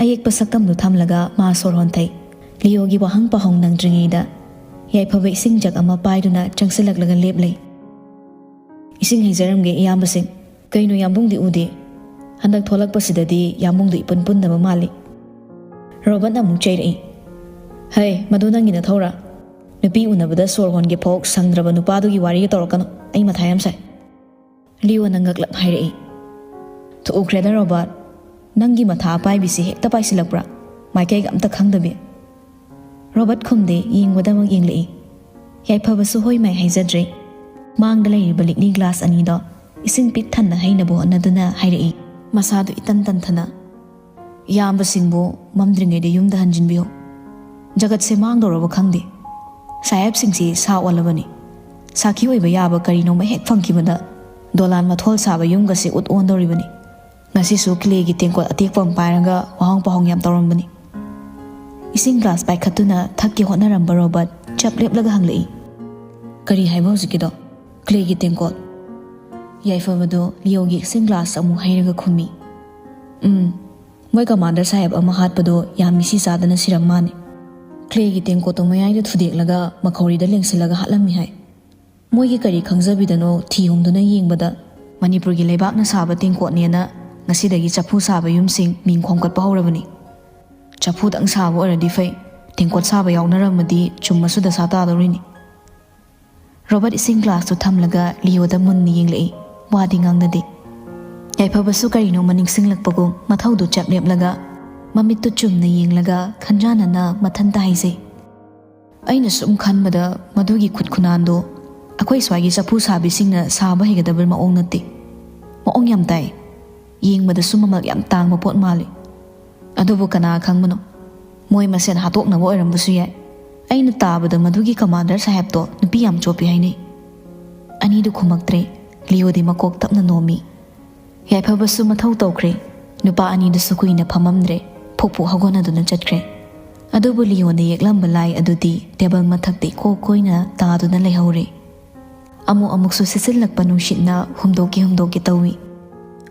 ꯑꯌꯦꯛꯄ ꯁꯛꯇꯝꯗꯨ ꯊꯝꯂꯒ ꯃꯥ ꯁꯣꯔ ꯍꯣꯟꯊꯩ꯫ ꯂꯤꯑꯣꯒꯤ ꯋꯥꯍꯪ ꯄꯥꯎꯍꯪ ꯅꯪꯗ꯭ꯔꯤꯉꯩꯗ ꯌꯥꯏꯐꯕ ꯏꯁꯤꯡ ꯖꯛ ꯑꯃ ꯄꯥꯏꯗꯨꯅ ꯆꯪꯁꯤꯜꯂꯛꯂꯒ ꯂꯦꯞꯂꯦ꯫ "ꯏꯁꯤꯡ ꯍꯩꯖꯔꯝꯒꯦ, ꯏꯌꯥꯝꯕꯁꯤꯡ꯫ ꯀꯩꯅꯣ, ꯌꯥꯝꯕꯨꯡꯗꯤ ꯎꯗꯦ? ꯍꯟꯗꯛ ꯊꯣꯛꯂꯛꯄꯁꯤꯗꯗꯤ ꯌꯥꯝꯕꯨꯡꯗꯨ ꯏꯄꯨꯟ ꯄꯨꯟꯗꯕ ꯃꯥꯜꯂꯤ꯫" ꯔꯣꯕꯔꯠꯅ ꯑꯃꯨꯛ ꯆꯩꯔꯛꯏ꯫ "ꯍꯩ, ꯃꯗꯨ ꯅꯪꯒꯤ ꯅꯊꯧꯔꯥ? ꯅꯨꯄꯤ ꯎꯅꯕꯗ ꯁꯣꯔ ꯍꯣꯟꯒꯦ ꯐꯥꯎ ꯁꯪꯗ꯭ꯔꯕ ꯅꯨꯄꯥꯗꯨꯒꯤ ꯋꯥꯔꯤꯒ ꯇꯧꯔꯛꯀꯅꯨ꯫ ꯑꯩ ꯃꯊꯥ ꯌꯥꯝ ꯁꯥꯏ꯫" ꯂꯤꯑꯣꯅ ꯉꯛꯂꯞ ꯍꯥꯏꯔꯛꯏ꯫ "ꯊꯨꯎꯈ꯭ꯔꯦꯗ ꯔꯣꯕꯥꯔꯠ, ꯅꯪꯒꯤ ꯃꯊꯥ ꯑꯄꯥꯏꯕꯤꯁꯤ ꯍꯦꯛꯇ ꯄꯥꯏꯁꯤꯜꯂꯛꯄ꯭ꯔꯥ? ꯃꯥꯏꯀꯩꯒ ꯑꯝꯇ ꯈꯪꯗꯕꯤ꯫" ꯔꯣꯕꯥꯔꯠ ꯈꯨꯝꯗꯦ, ꯌꯦꯡꯕꯗꯃꯛ ꯌꯦꯡꯂꯛꯏ꯫ ꯌꯥꯏꯐꯕꯁꯨ ꯍꯣꯏ ꯃꯥꯏ ꯍꯥꯏꯖꯗ꯭ꯔꯦ꯫ ꯃꯥꯡꯗ ꯂꯩꯔꯤꯕ ꯂꯤꯛꯂꯤ ꯒ꯭ꯂꯥꯁ ꯑꯅꯤꯗꯣ ꯏꯁꯤꯡ ꯄꯤꯛ ꯊꯟꯅ ꯍꯩꯅꯕ ꯍꯣꯠꯅꯗꯨꯅ ꯍꯥꯏꯔꯛꯏ, ꯃꯁꯥꯗꯨ ꯏꯇꯟ ꯇꯟꯊꯅ꯫ "ꯏꯌꯥꯝꯕꯁꯤꯡꯕꯨ ꯃꯝꯗ꯭ꯔꯤꯉꯩꯗ ꯌꯨꯝꯗ ꯍꯟꯖꯤꯟꯕꯤꯌꯨ꯫ ꯖꯒꯠꯁꯦ ꯃꯥꯡꯗꯧꯔꯕ ꯈꯪꯗꯦ꯫ ꯁꯥꯍꯦꯕꯁꯤꯡꯁꯤ ꯁꯥ ꯑꯣꯜꯂꯕꯅꯤ꯫ ꯁꯥꯈꯤ ꯑꯣꯏꯕ ꯌꯥꯕ ꯀꯔꯤꯅꯣꯃ ꯍꯦꯛ ꯐꯪꯈꯤꯕꯗ ꯗꯣꯂꯥꯟ ꯃꯊꯣꯜ ꯁꯥꯕ ꯌꯨꯝꯒꯁꯦ ꯎꯠ ꯑꯣꯟꯗꯧꯔꯤꯕꯅꯤ꯫ ꯉꯁꯤꯁꯨ ꯀ꯭ꯂꯦꯒꯤ ꯇꯦꯡꯀꯣꯠ ꯑꯇꯦꯛꯄ ꯑꯃ ꯄꯥꯏꯔꯒ ꯋꯥꯍꯪ ꯄꯥꯎꯍꯪ ꯌꯥꯝ ꯇꯧꯔꯝꯕꯅꯤ꯫ ꯏꯁꯤꯡ ꯒ꯭ꯂꯥꯁ ꯄꯥꯏꯈꯠꯇꯨꯅ ꯊꯛꯀꯦ ꯍꯣꯠꯅꯔꯝꯕ ꯔꯣꯕꯔꯠ ꯆꯞ ꯂꯦꯞꯂꯒ ꯍꯪꯂꯛꯏ, "ꯀꯔꯤ ꯍꯥꯏꯕ ꯍꯧꯖꯤꯛꯀꯤꯗꯣ?" "ꯀ꯭ꯂꯦꯒꯤ ꯇꯦꯡꯀꯣꯠ꯫" ꯌꯥꯏꯐꯕꯗꯣ ꯂꯤꯑꯣꯒꯤ ꯏꯁꯤꯡ ꯒ꯭ꯂꯥꯁ ꯑꯃꯨꯛ ꯍꯩꯔꯒ ꯈꯨꯝꯃꯤ, "ꯎꯝ, ꯃꯣꯏ ꯀꯃꯥꯟꯗꯔ ꯁꯥꯍꯦꯕ ꯑꯃ ꯍꯥꯠꯄꯗꯣ ꯌꯥꯝ ꯃꯤꯁꯤ ꯆꯥꯗꯅ ꯁꯤꯔꯝ ꯃꯥꯅꯦ꯫ ꯀ꯭ꯂꯦꯒꯤ ꯇꯦꯡꯀꯣꯠꯇꯣ ꯃꯌꯥꯏꯗ ꯊꯨꯗꯦꯛꯂꯒ ꯃꯈꯧꯔꯤꯗ ꯂꯦꯡꯁꯤꯜꯂꯒ ꯍꯥꯠꯂꯝꯃꯤ ꯍꯥꯏ꯫ ꯃꯣꯏꯒꯤ ꯀꯔꯤ ꯈꯪꯖꯕꯤꯗꯅꯣ ꯊꯤ ꯍꯨꯝꯗꯨꯅ ꯌꯦꯡꯕꯗ ꯃꯅꯤꯄꯨꯔꯒꯤ ꯂꯩꯕꯥꯛꯅ ꯁꯥꯕ ꯇꯦꯡꯀꯣꯠꯅꯦꯅ ꯉꯁꯤꯗꯒꯤ ꯆꯐꯨ ꯁꯥꯕ ꯌꯨꯝꯁꯤꯡ ꯃꯤꯡ ꯈꯣꯝꯒꯠꯄ ꯍꯧꯔꯕꯅꯤ꯫ ꯆꯐꯨꯗꯪ ꯁꯥꯕ ꯑꯣꯏꯔꯗꯤ ꯐꯩ, ꯇꯦꯡꯀꯣꯠ ꯁꯥꯕ ꯌꯥꯎꯅꯔꯝꯃꯗꯤ ꯆꯨꯝꯃꯁꯨ ꯗꯁꯥ ꯇꯥꯗꯧꯔꯤꯅꯤ꯫" ꯔꯣꯕꯔꯠ ꯏꯁꯤꯡ ꯒ꯭ꯂꯥꯁꯇꯨ ꯊꯝꯂꯒ ꯂꯤꯑꯣꯗ ꯃꯨꯟꯅ ꯌꯦꯡꯂꯛꯏ꯫ ꯋꯥꯗꯤ ꯉꯥꯡꯅꯗꯦ꯫ ꯌꯥꯏꯐꯕꯁꯨ ꯀꯔꯤꯅꯣꯃ ꯅꯤꯡꯁꯤꯡꯂꯛꯄꯒꯨꯝ ꯃꯊꯧꯗꯨ ꯆꯞ ꯂꯦꯞꯂꯒ ꯃꯃꯤꯠꯇꯨ ꯆꯨꯝꯅ ꯌꯦꯡꯂꯒ ꯈꯟꯖꯥꯟꯅꯅ ꯃꯊꯟꯇ ꯍꯥꯏꯖꯩ, "ꯑꯩꯅ ꯁꯨꯝ ꯈꯟꯕꯗ ꯃꯗꯨꯒꯤ ꯈꯨꯠ ꯈꯨꯅꯥꯟꯗꯣ ꯑꯩꯈꯣꯏ ꯁ꯭ꯋꯥꯏꯒꯤ ꯆꯐꯨ ꯁꯥꯕꯤꯁꯤꯡꯅ ꯁꯥꯕ ꯍꯩꯒꯗꯕ ꯃꯑꯣꯡ ꯅꯠꯇꯦ꯫ ꯃꯑꯣꯡ ꯌꯥꯝ ꯇꯥꯏ꯫ ꯌꯦꯡꯕꯗꯁꯨ ꯃꯃꯜ ꯌꯥꯝ ꯇꯥꯡꯕ ꯄꯣꯠ ꯃꯥꯜꯂꯤ꯫ ꯑꯗꯨꯕꯨ ꯀꯅꯥ ꯈꯪꯕꯅꯣ? ꯃꯣꯏ ꯃꯁꯦꯟ ꯍꯥꯠꯇꯣꯛꯅꯕ ꯑꯣꯏꯔꯝꯕꯁꯨ ꯌꯥꯏ꯫ ꯑꯩꯅ ꯇꯥꯕꯗ ꯃꯗꯨꯒꯤ ꯀꯃꯥꯟꯗꯔ ꯁꯥꯍꯦꯕꯇꯣ ꯅꯨꯄꯤ ꯌꯥꯝ ꯆꯣꯞꯄꯤ ꯍꯥꯏꯅꯩ꯫" ꯑꯅꯤꯗꯨ ꯈꯨꯝꯃꯛꯇ꯭ꯔꯦ꯫ ꯂꯤꯑꯣꯗꯤ ꯃꯀꯣꯛ ꯇꯞꯅ ꯅꯣꯝꯃꯤ꯫ ꯌꯥꯏꯐꯕꯁꯨ ꯃꯊꯧ ꯇꯧꯈ꯭ꯔꯦ꯫ ꯅꯨꯄꯥ ꯑꯅꯤꯗꯨꯁꯨ ꯀꯨꯏꯅ ꯐꯝꯃꯝꯗ꯭ꯔꯦ꯫ ꯐꯨꯛ ꯐꯨꯛ ꯍꯧꯒꯠꯅꯗꯨꯅ ꯆꯠꯈ꯭ꯔꯦ꯫ ꯑꯗꯨꯕꯨ ꯂꯤꯑꯣꯅ ꯌꯦꯛꯂꯝꯕ ꯂꯥꯏ ꯑꯗꯨꯗꯤ ꯇꯦꯕꯜ ꯃꯊꯛꯇ ꯏꯀꯣꯛ ꯀꯣꯏꯅ ꯇꯥꯗꯨꯅ ꯂꯩꯍꯧꯔꯦ꯫ ꯑꯃꯨꯛ ꯑꯃꯨꯛꯁꯨ ꯁꯤꯠꯆꯤꯜꯂꯛꯄ ꯅꯨꯡꯁꯤꯠꯅ ꯍꯨꯝꯗꯣꯛꯀꯤ ꯍꯨꯝꯗꯣꯛꯀꯤ ꯇꯧꯏ꯫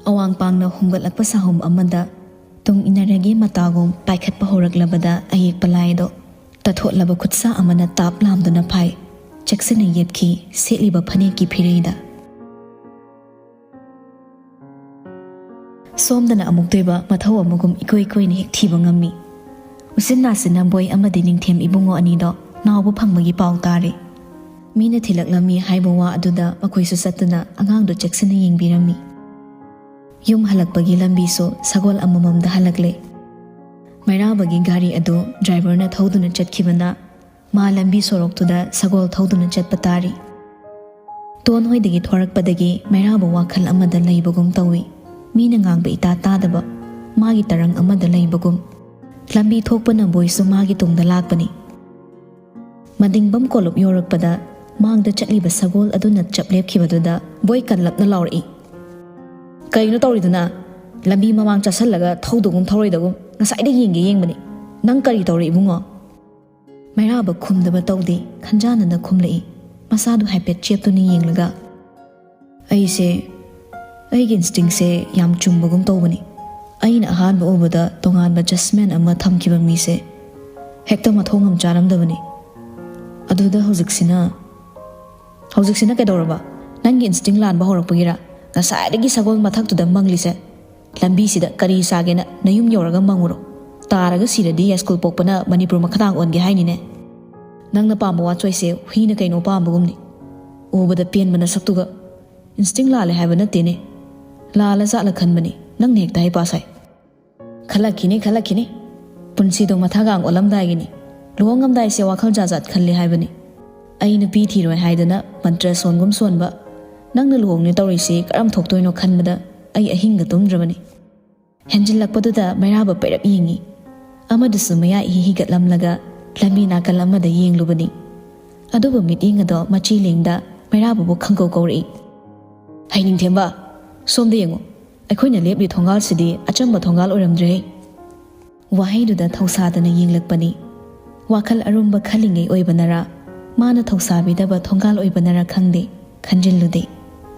ꯑꯋꯥꯡ ꯄꯥꯡꯅ ꯍꯨꯝꯒꯠꯂꯛꯄ ꯁꯥꯍꯨꯝ ꯑꯃꯗ ꯇꯨꯡ ꯏꯟꯅꯔꯒꯦ ꯃꯇꯥꯒꯨꯝ ꯄꯥꯏꯈꯠꯄ ꯍꯧꯔꯛꯂꯕꯗ ꯑꯌꯦꯛꯄ ꯂꯥꯏꯗꯣ ꯇꯠꯊꯣꯠꯂꯕ ꯈꯨꯠꯁꯥ ꯑꯃꯅ ꯇꯥꯞ ꯂꯥꯝꯗꯨꯅ ꯐꯥꯏ꯫ ꯆꯦꯛꯁꯤꯟꯅ ꯌꯦꯞꯈꯤ꯫ ꯁꯦꯠꯂꯤꯕ ꯐꯅꯦꯛꯀꯤ ꯐꯤꯔꯩꯗ ꯁꯣꯝꯗꯅ ꯑꯃꯨꯛꯇꯣꯏꯕ ꯃꯊꯧ ꯑꯃꯒꯨꯝ ꯏꯀꯣꯏ ꯀꯣꯏꯅ ꯍꯦꯛ ꯊꯤꯕ ꯉꯝꯃꯤ꯫ ꯎꯆꯤꯟ ꯅꯥꯆꯤꯟꯅ ꯕꯣꯏ ꯑꯃꯗꯤ ꯅꯤꯡꯊꯦꯝ ꯏꯕꯨꯡꯉꯣ ꯑꯅꯤꯗꯣ ꯅꯥꯎꯕ ꯐꯪꯕꯒꯤ ꯄꯥꯎ ꯇꯥꯔꯦ꯫ ꯃꯤꯅ ꯊꯤꯜꯂꯛꯂꯝꯃꯤ ꯍꯥꯏꯕ ꯋꯥ ꯑꯗꯨꯗ ꯃꯈꯣꯏꯁꯨ ꯆꯠꯇꯨꯅ ꯑꯉꯥꯡꯗꯨ ꯆꯦꯛꯁꯤꯟꯅ ꯌꯦꯡꯕꯤꯔꯝꯃꯤ꯫ ꯌꯨꯝ ꯍꯜꯂꯛꯄꯒꯤ ꯂꯝꯕꯤꯁꯨ ꯁꯒꯣꯜ ꯑꯃꯃꯝꯗ ꯍꯜꯂꯛꯂꯦ꯫ ꯃꯩꯔꯥꯕꯒꯤ ꯒꯥꯔꯤ ꯑꯗꯨ ꯗ꯭ꯔꯥꯏꯚꯔꯅ ꯊꯧꯗꯨꯅ ꯆꯠꯈꯤꯕꯅ ꯃꯥ ꯂꯝꯕꯤ ꯁꯣꯔꯣꯛꯇꯨꯗ ꯁꯒꯣꯜ ꯊꯧꯗꯨꯅ ꯆꯠꯄ ꯇꯥꯔꯤ꯫ ꯇꯣꯟ ꯍꯣꯏꯗꯒꯤ ꯊꯣꯔꯛꯄꯗꯒꯤ ꯃꯩꯔꯥꯕ ꯋꯥꯈꯜ ꯑꯃꯗ ꯂꯩꯕꯒꯨꯝ ꯇꯧꯏ꯫ ꯃꯤꯅ ꯉꯥꯡꯕ ꯏꯇꯥ ꯇꯥꯗꯕ, ꯃꯥꯒꯤ ꯇꯔꯪ ꯑꯃꯗ ꯂꯩꯕꯒꯨꯝ꯫ ꯂꯝꯕꯤ ꯊꯣꯛꯄꯅ ꯕꯣꯏꯁꯨ ꯃꯥꯒꯤ ꯇꯨꯡꯗ ꯂꯥꯛꯄꯅꯤ꯫ ꯃꯗꯤꯡꯕꯝ ꯀꯣꯂꯨꯞ ꯌꯧꯔꯛꯄꯗ ꯃꯥꯡꯗ ꯆꯠꯂꯤꯕ ꯁꯒꯣꯜ ꯑꯗꯨꯅ ꯆꯞ ꯂꯦꯞꯈꯤꯕꯗꯨꯗ ꯕꯣꯏ ꯀꯜꯂꯞꯅ ꯂꯥꯎꯔꯛꯏ, "ꯀꯩꯅꯣ ꯇꯧꯔꯤꯗꯨꯅ? ꯂꯝꯕꯤ ꯃꯃꯥꯡ ꯆꯠꯁꯜꯂꯒ ꯊꯧꯗꯒꯨꯝ ꯊꯧꯔꯣꯏꯗꯒꯨꯝ ꯉꯁꯥꯏꯗ ꯌꯦꯡꯒꯦ ꯌꯦꯡꯕꯅꯤ꯫ ꯅꯪ ꯀꯔꯤ ꯇꯧꯔꯦ ꯏꯕꯨꯡꯉꯣ?" ꯃꯩꯔꯥꯕ ꯈꯨꯝꯗꯕ ꯇꯧꯗꯦ, ꯈꯟꯖꯥꯟꯅꯅ ꯈꯨꯝꯂꯛꯏ꯫ ꯃꯁꯥꯗꯨ ꯍꯥꯏꯐꯦꯠ ꯆꯦꯞꯇꯨꯅ ꯌꯦꯡꯂꯒ, "ꯑꯩꯁꯦ, ꯑꯩꯒꯤ ꯏꯟꯁꯇꯤꯡꯁꯦ ꯌꯥꯝ ꯆꯨꯝꯕꯒꯨꯝ ꯇꯧꯕꯅꯤ꯫ ꯑꯩꯅ ꯑꯍꯥꯟꯕ ꯎꯕꯗ ꯇꯣꯉꯥꯟꯕ ꯖꯁꯃꯦꯟ ꯑꯃ ꯊꯝꯈꯤꯕ ꯃꯤꯁꯦ ꯍꯦꯛꯇ ꯃꯊꯣꯡ ꯑꯃ ꯆꯥꯔꯝꯗꯕꯅꯤ꯫ ꯑꯗꯨꯗ ꯍꯧꯖꯤꯛꯁꯤꯅ, ꯍꯧꯖꯤꯛꯁꯤꯅ ꯀꯩꯗꯧꯔꯕ? ꯅꯪꯒꯤ ꯏꯟꯁꯇꯤꯡ ꯂꯥꯟꯕ ꯍꯧꯔꯛꯄꯒꯤꯔ ꯉꯁꯥꯏꯗꯒꯤ ꯁꯒꯣꯜ ꯃꯊꯛꯇꯨꯗ ꯃꯪꯂꯤꯁꯦ? ꯂꯝꯕꯤꯁꯤꯗ ꯀꯔꯤ ꯆꯥꯒꯦꯅ ꯅꯌꯨꯝ ꯌꯧꯔꯒ ꯃꯪꯉꯨꯔꯣ꯫ ꯇꯥꯔꯒ ꯁꯤꯔꯗꯤ ꯌꯥꯏꯁ꯭ꯀꯨꯜ ꯄꯣꯛꯄꯅ ꯃꯅꯤꯄꯨꯔ ꯃꯈꯥꯗꯥꯡ ꯑꯣꯟꯒꯦ ꯍꯥꯏꯅꯤꯅꯦ꯫ ꯅꯪꯅ ꯄꯥꯝꯕ ꯋꯥꯆꯣꯏꯁꯦ ꯍꯨꯏꯅ ꯀꯩꯅꯣ ꯄꯥꯝꯕꯒꯨꯝꯅꯤ꯫ ꯎꯕꯗ ꯄꯦꯟꯕ ꯅꯁꯛꯇꯨꯒ꯫ ꯏꯟꯁꯇꯤꯡ ꯂꯥꯜꯂꯦ ꯍꯥꯏꯕ ꯅꯠꯇꯦꯅꯦ꯫ ꯂꯥꯜꯂ ꯖꯥꯠꯂ ꯈꯟꯕꯅꯤ꯫ ꯅꯪꯅ ꯍꯦꯛꯇ ꯍꯩꯄꯥ ꯁꯥꯏ꯫ ꯈꯜꯂꯛꯈꯤꯅꯤ, ꯈꯜꯂꯛꯈꯤꯅꯤ꯫ ꯄꯨꯟꯁꯤꯗꯣ ꯃꯊꯥꯒꯥꯡ ꯑꯣꯜꯂꯝꯗꯥꯏꯒꯤꯅꯤ꯫ ꯂꯨꯍꯣꯡꯉꯝꯗꯥꯏꯁꯦ ꯋꯥꯈꯜ ꯖꯥꯠ ꯖꯥꯠ ꯈꯜꯂꯤ ꯍꯥꯏꯕꯅꯤ꯫ ꯑꯩ ꯅꯨꯄꯤ ꯊꯤꯔꯣꯏ ꯍꯥꯏꯗꯅ ꯃꯟꯇ꯭ꯔ ꯁꯣꯟꯒꯨꯝ ꯁꯣꯟꯕ꯫ ꯅꯪꯅ ꯂꯨꯍꯣꯡꯅꯤ ꯇꯧꯔꯤꯁꯤ ꯀꯔꯝ ꯊꯣꯛꯇꯣꯏꯅꯣ ꯈꯟꯕꯗ ꯑꯩ ꯑꯍꯤꯡꯒ ꯇꯨꯝꯗ꯭ꯔꯕꯅꯤ꯫ ꯍꯦꯟꯖꯤꯜꯂꯛꯄꯗꯨꯗ ꯃꯩꯔꯥꯕ ꯄꯩꯔꯞ ꯌꯦꯡꯉꯤ꯫ ꯑꯃꯗꯨꯁꯨ ꯃꯌꯥ ꯏꯍꯤ ꯍꯤꯒꯠꯂꯝꯂꯒ ꯂꯝꯕꯤ ꯅꯥꯀꯜ ꯑꯃꯗ ꯌꯦꯡꯂꯨꯕꯅꯤ꯫ ꯑꯗꯨꯕꯨ ꯃꯤꯠꯌꯦꯡ ꯑꯗꯣ ꯃꯆꯤ ꯂꯦꯡꯗ ꯃꯩꯔꯥꯕꯕꯨ ꯈꯪꯀꯧ ꯀꯧꯔꯛꯏ꯫ "ꯍꯩꯅꯤꯡꯊꯦꯝꯕ, ꯁꯣꯝꯗ ꯌꯦꯡꯉꯨ꯫ ꯑꯩꯈꯣꯏꯅ ꯂꯦꯞꯂꯤ ꯊꯣꯡꯒꯥꯜꯁꯤꯗꯤ ꯑꯆꯝꯕ ꯊꯣꯡꯒꯥꯜ ꯑꯣꯏꯔꯝꯗ꯭ꯔꯦꯍꯦ!" ꯋꯥꯍꯩꯗꯨꯗ ꯊꯧꯁꯥꯗꯅ ꯌꯦꯡꯂꯛꯄꯅꯤ꯫ ꯋꯥꯈꯜ ꯑꯔꯨꯝꯕ ꯈꯜꯂꯤꯉꯩ ꯑꯣꯏꯕꯅꯔꯥ, ꯃꯥꯅ ꯊꯧꯁꯥꯕꯤꯗꯕ ꯊꯣꯡꯒꯥꯜ ꯑꯣꯏꯕꯅꯔꯥ ꯈꯪꯗꯦ, ꯈꯟꯖꯤꯜꯂꯨꯗꯦ꯫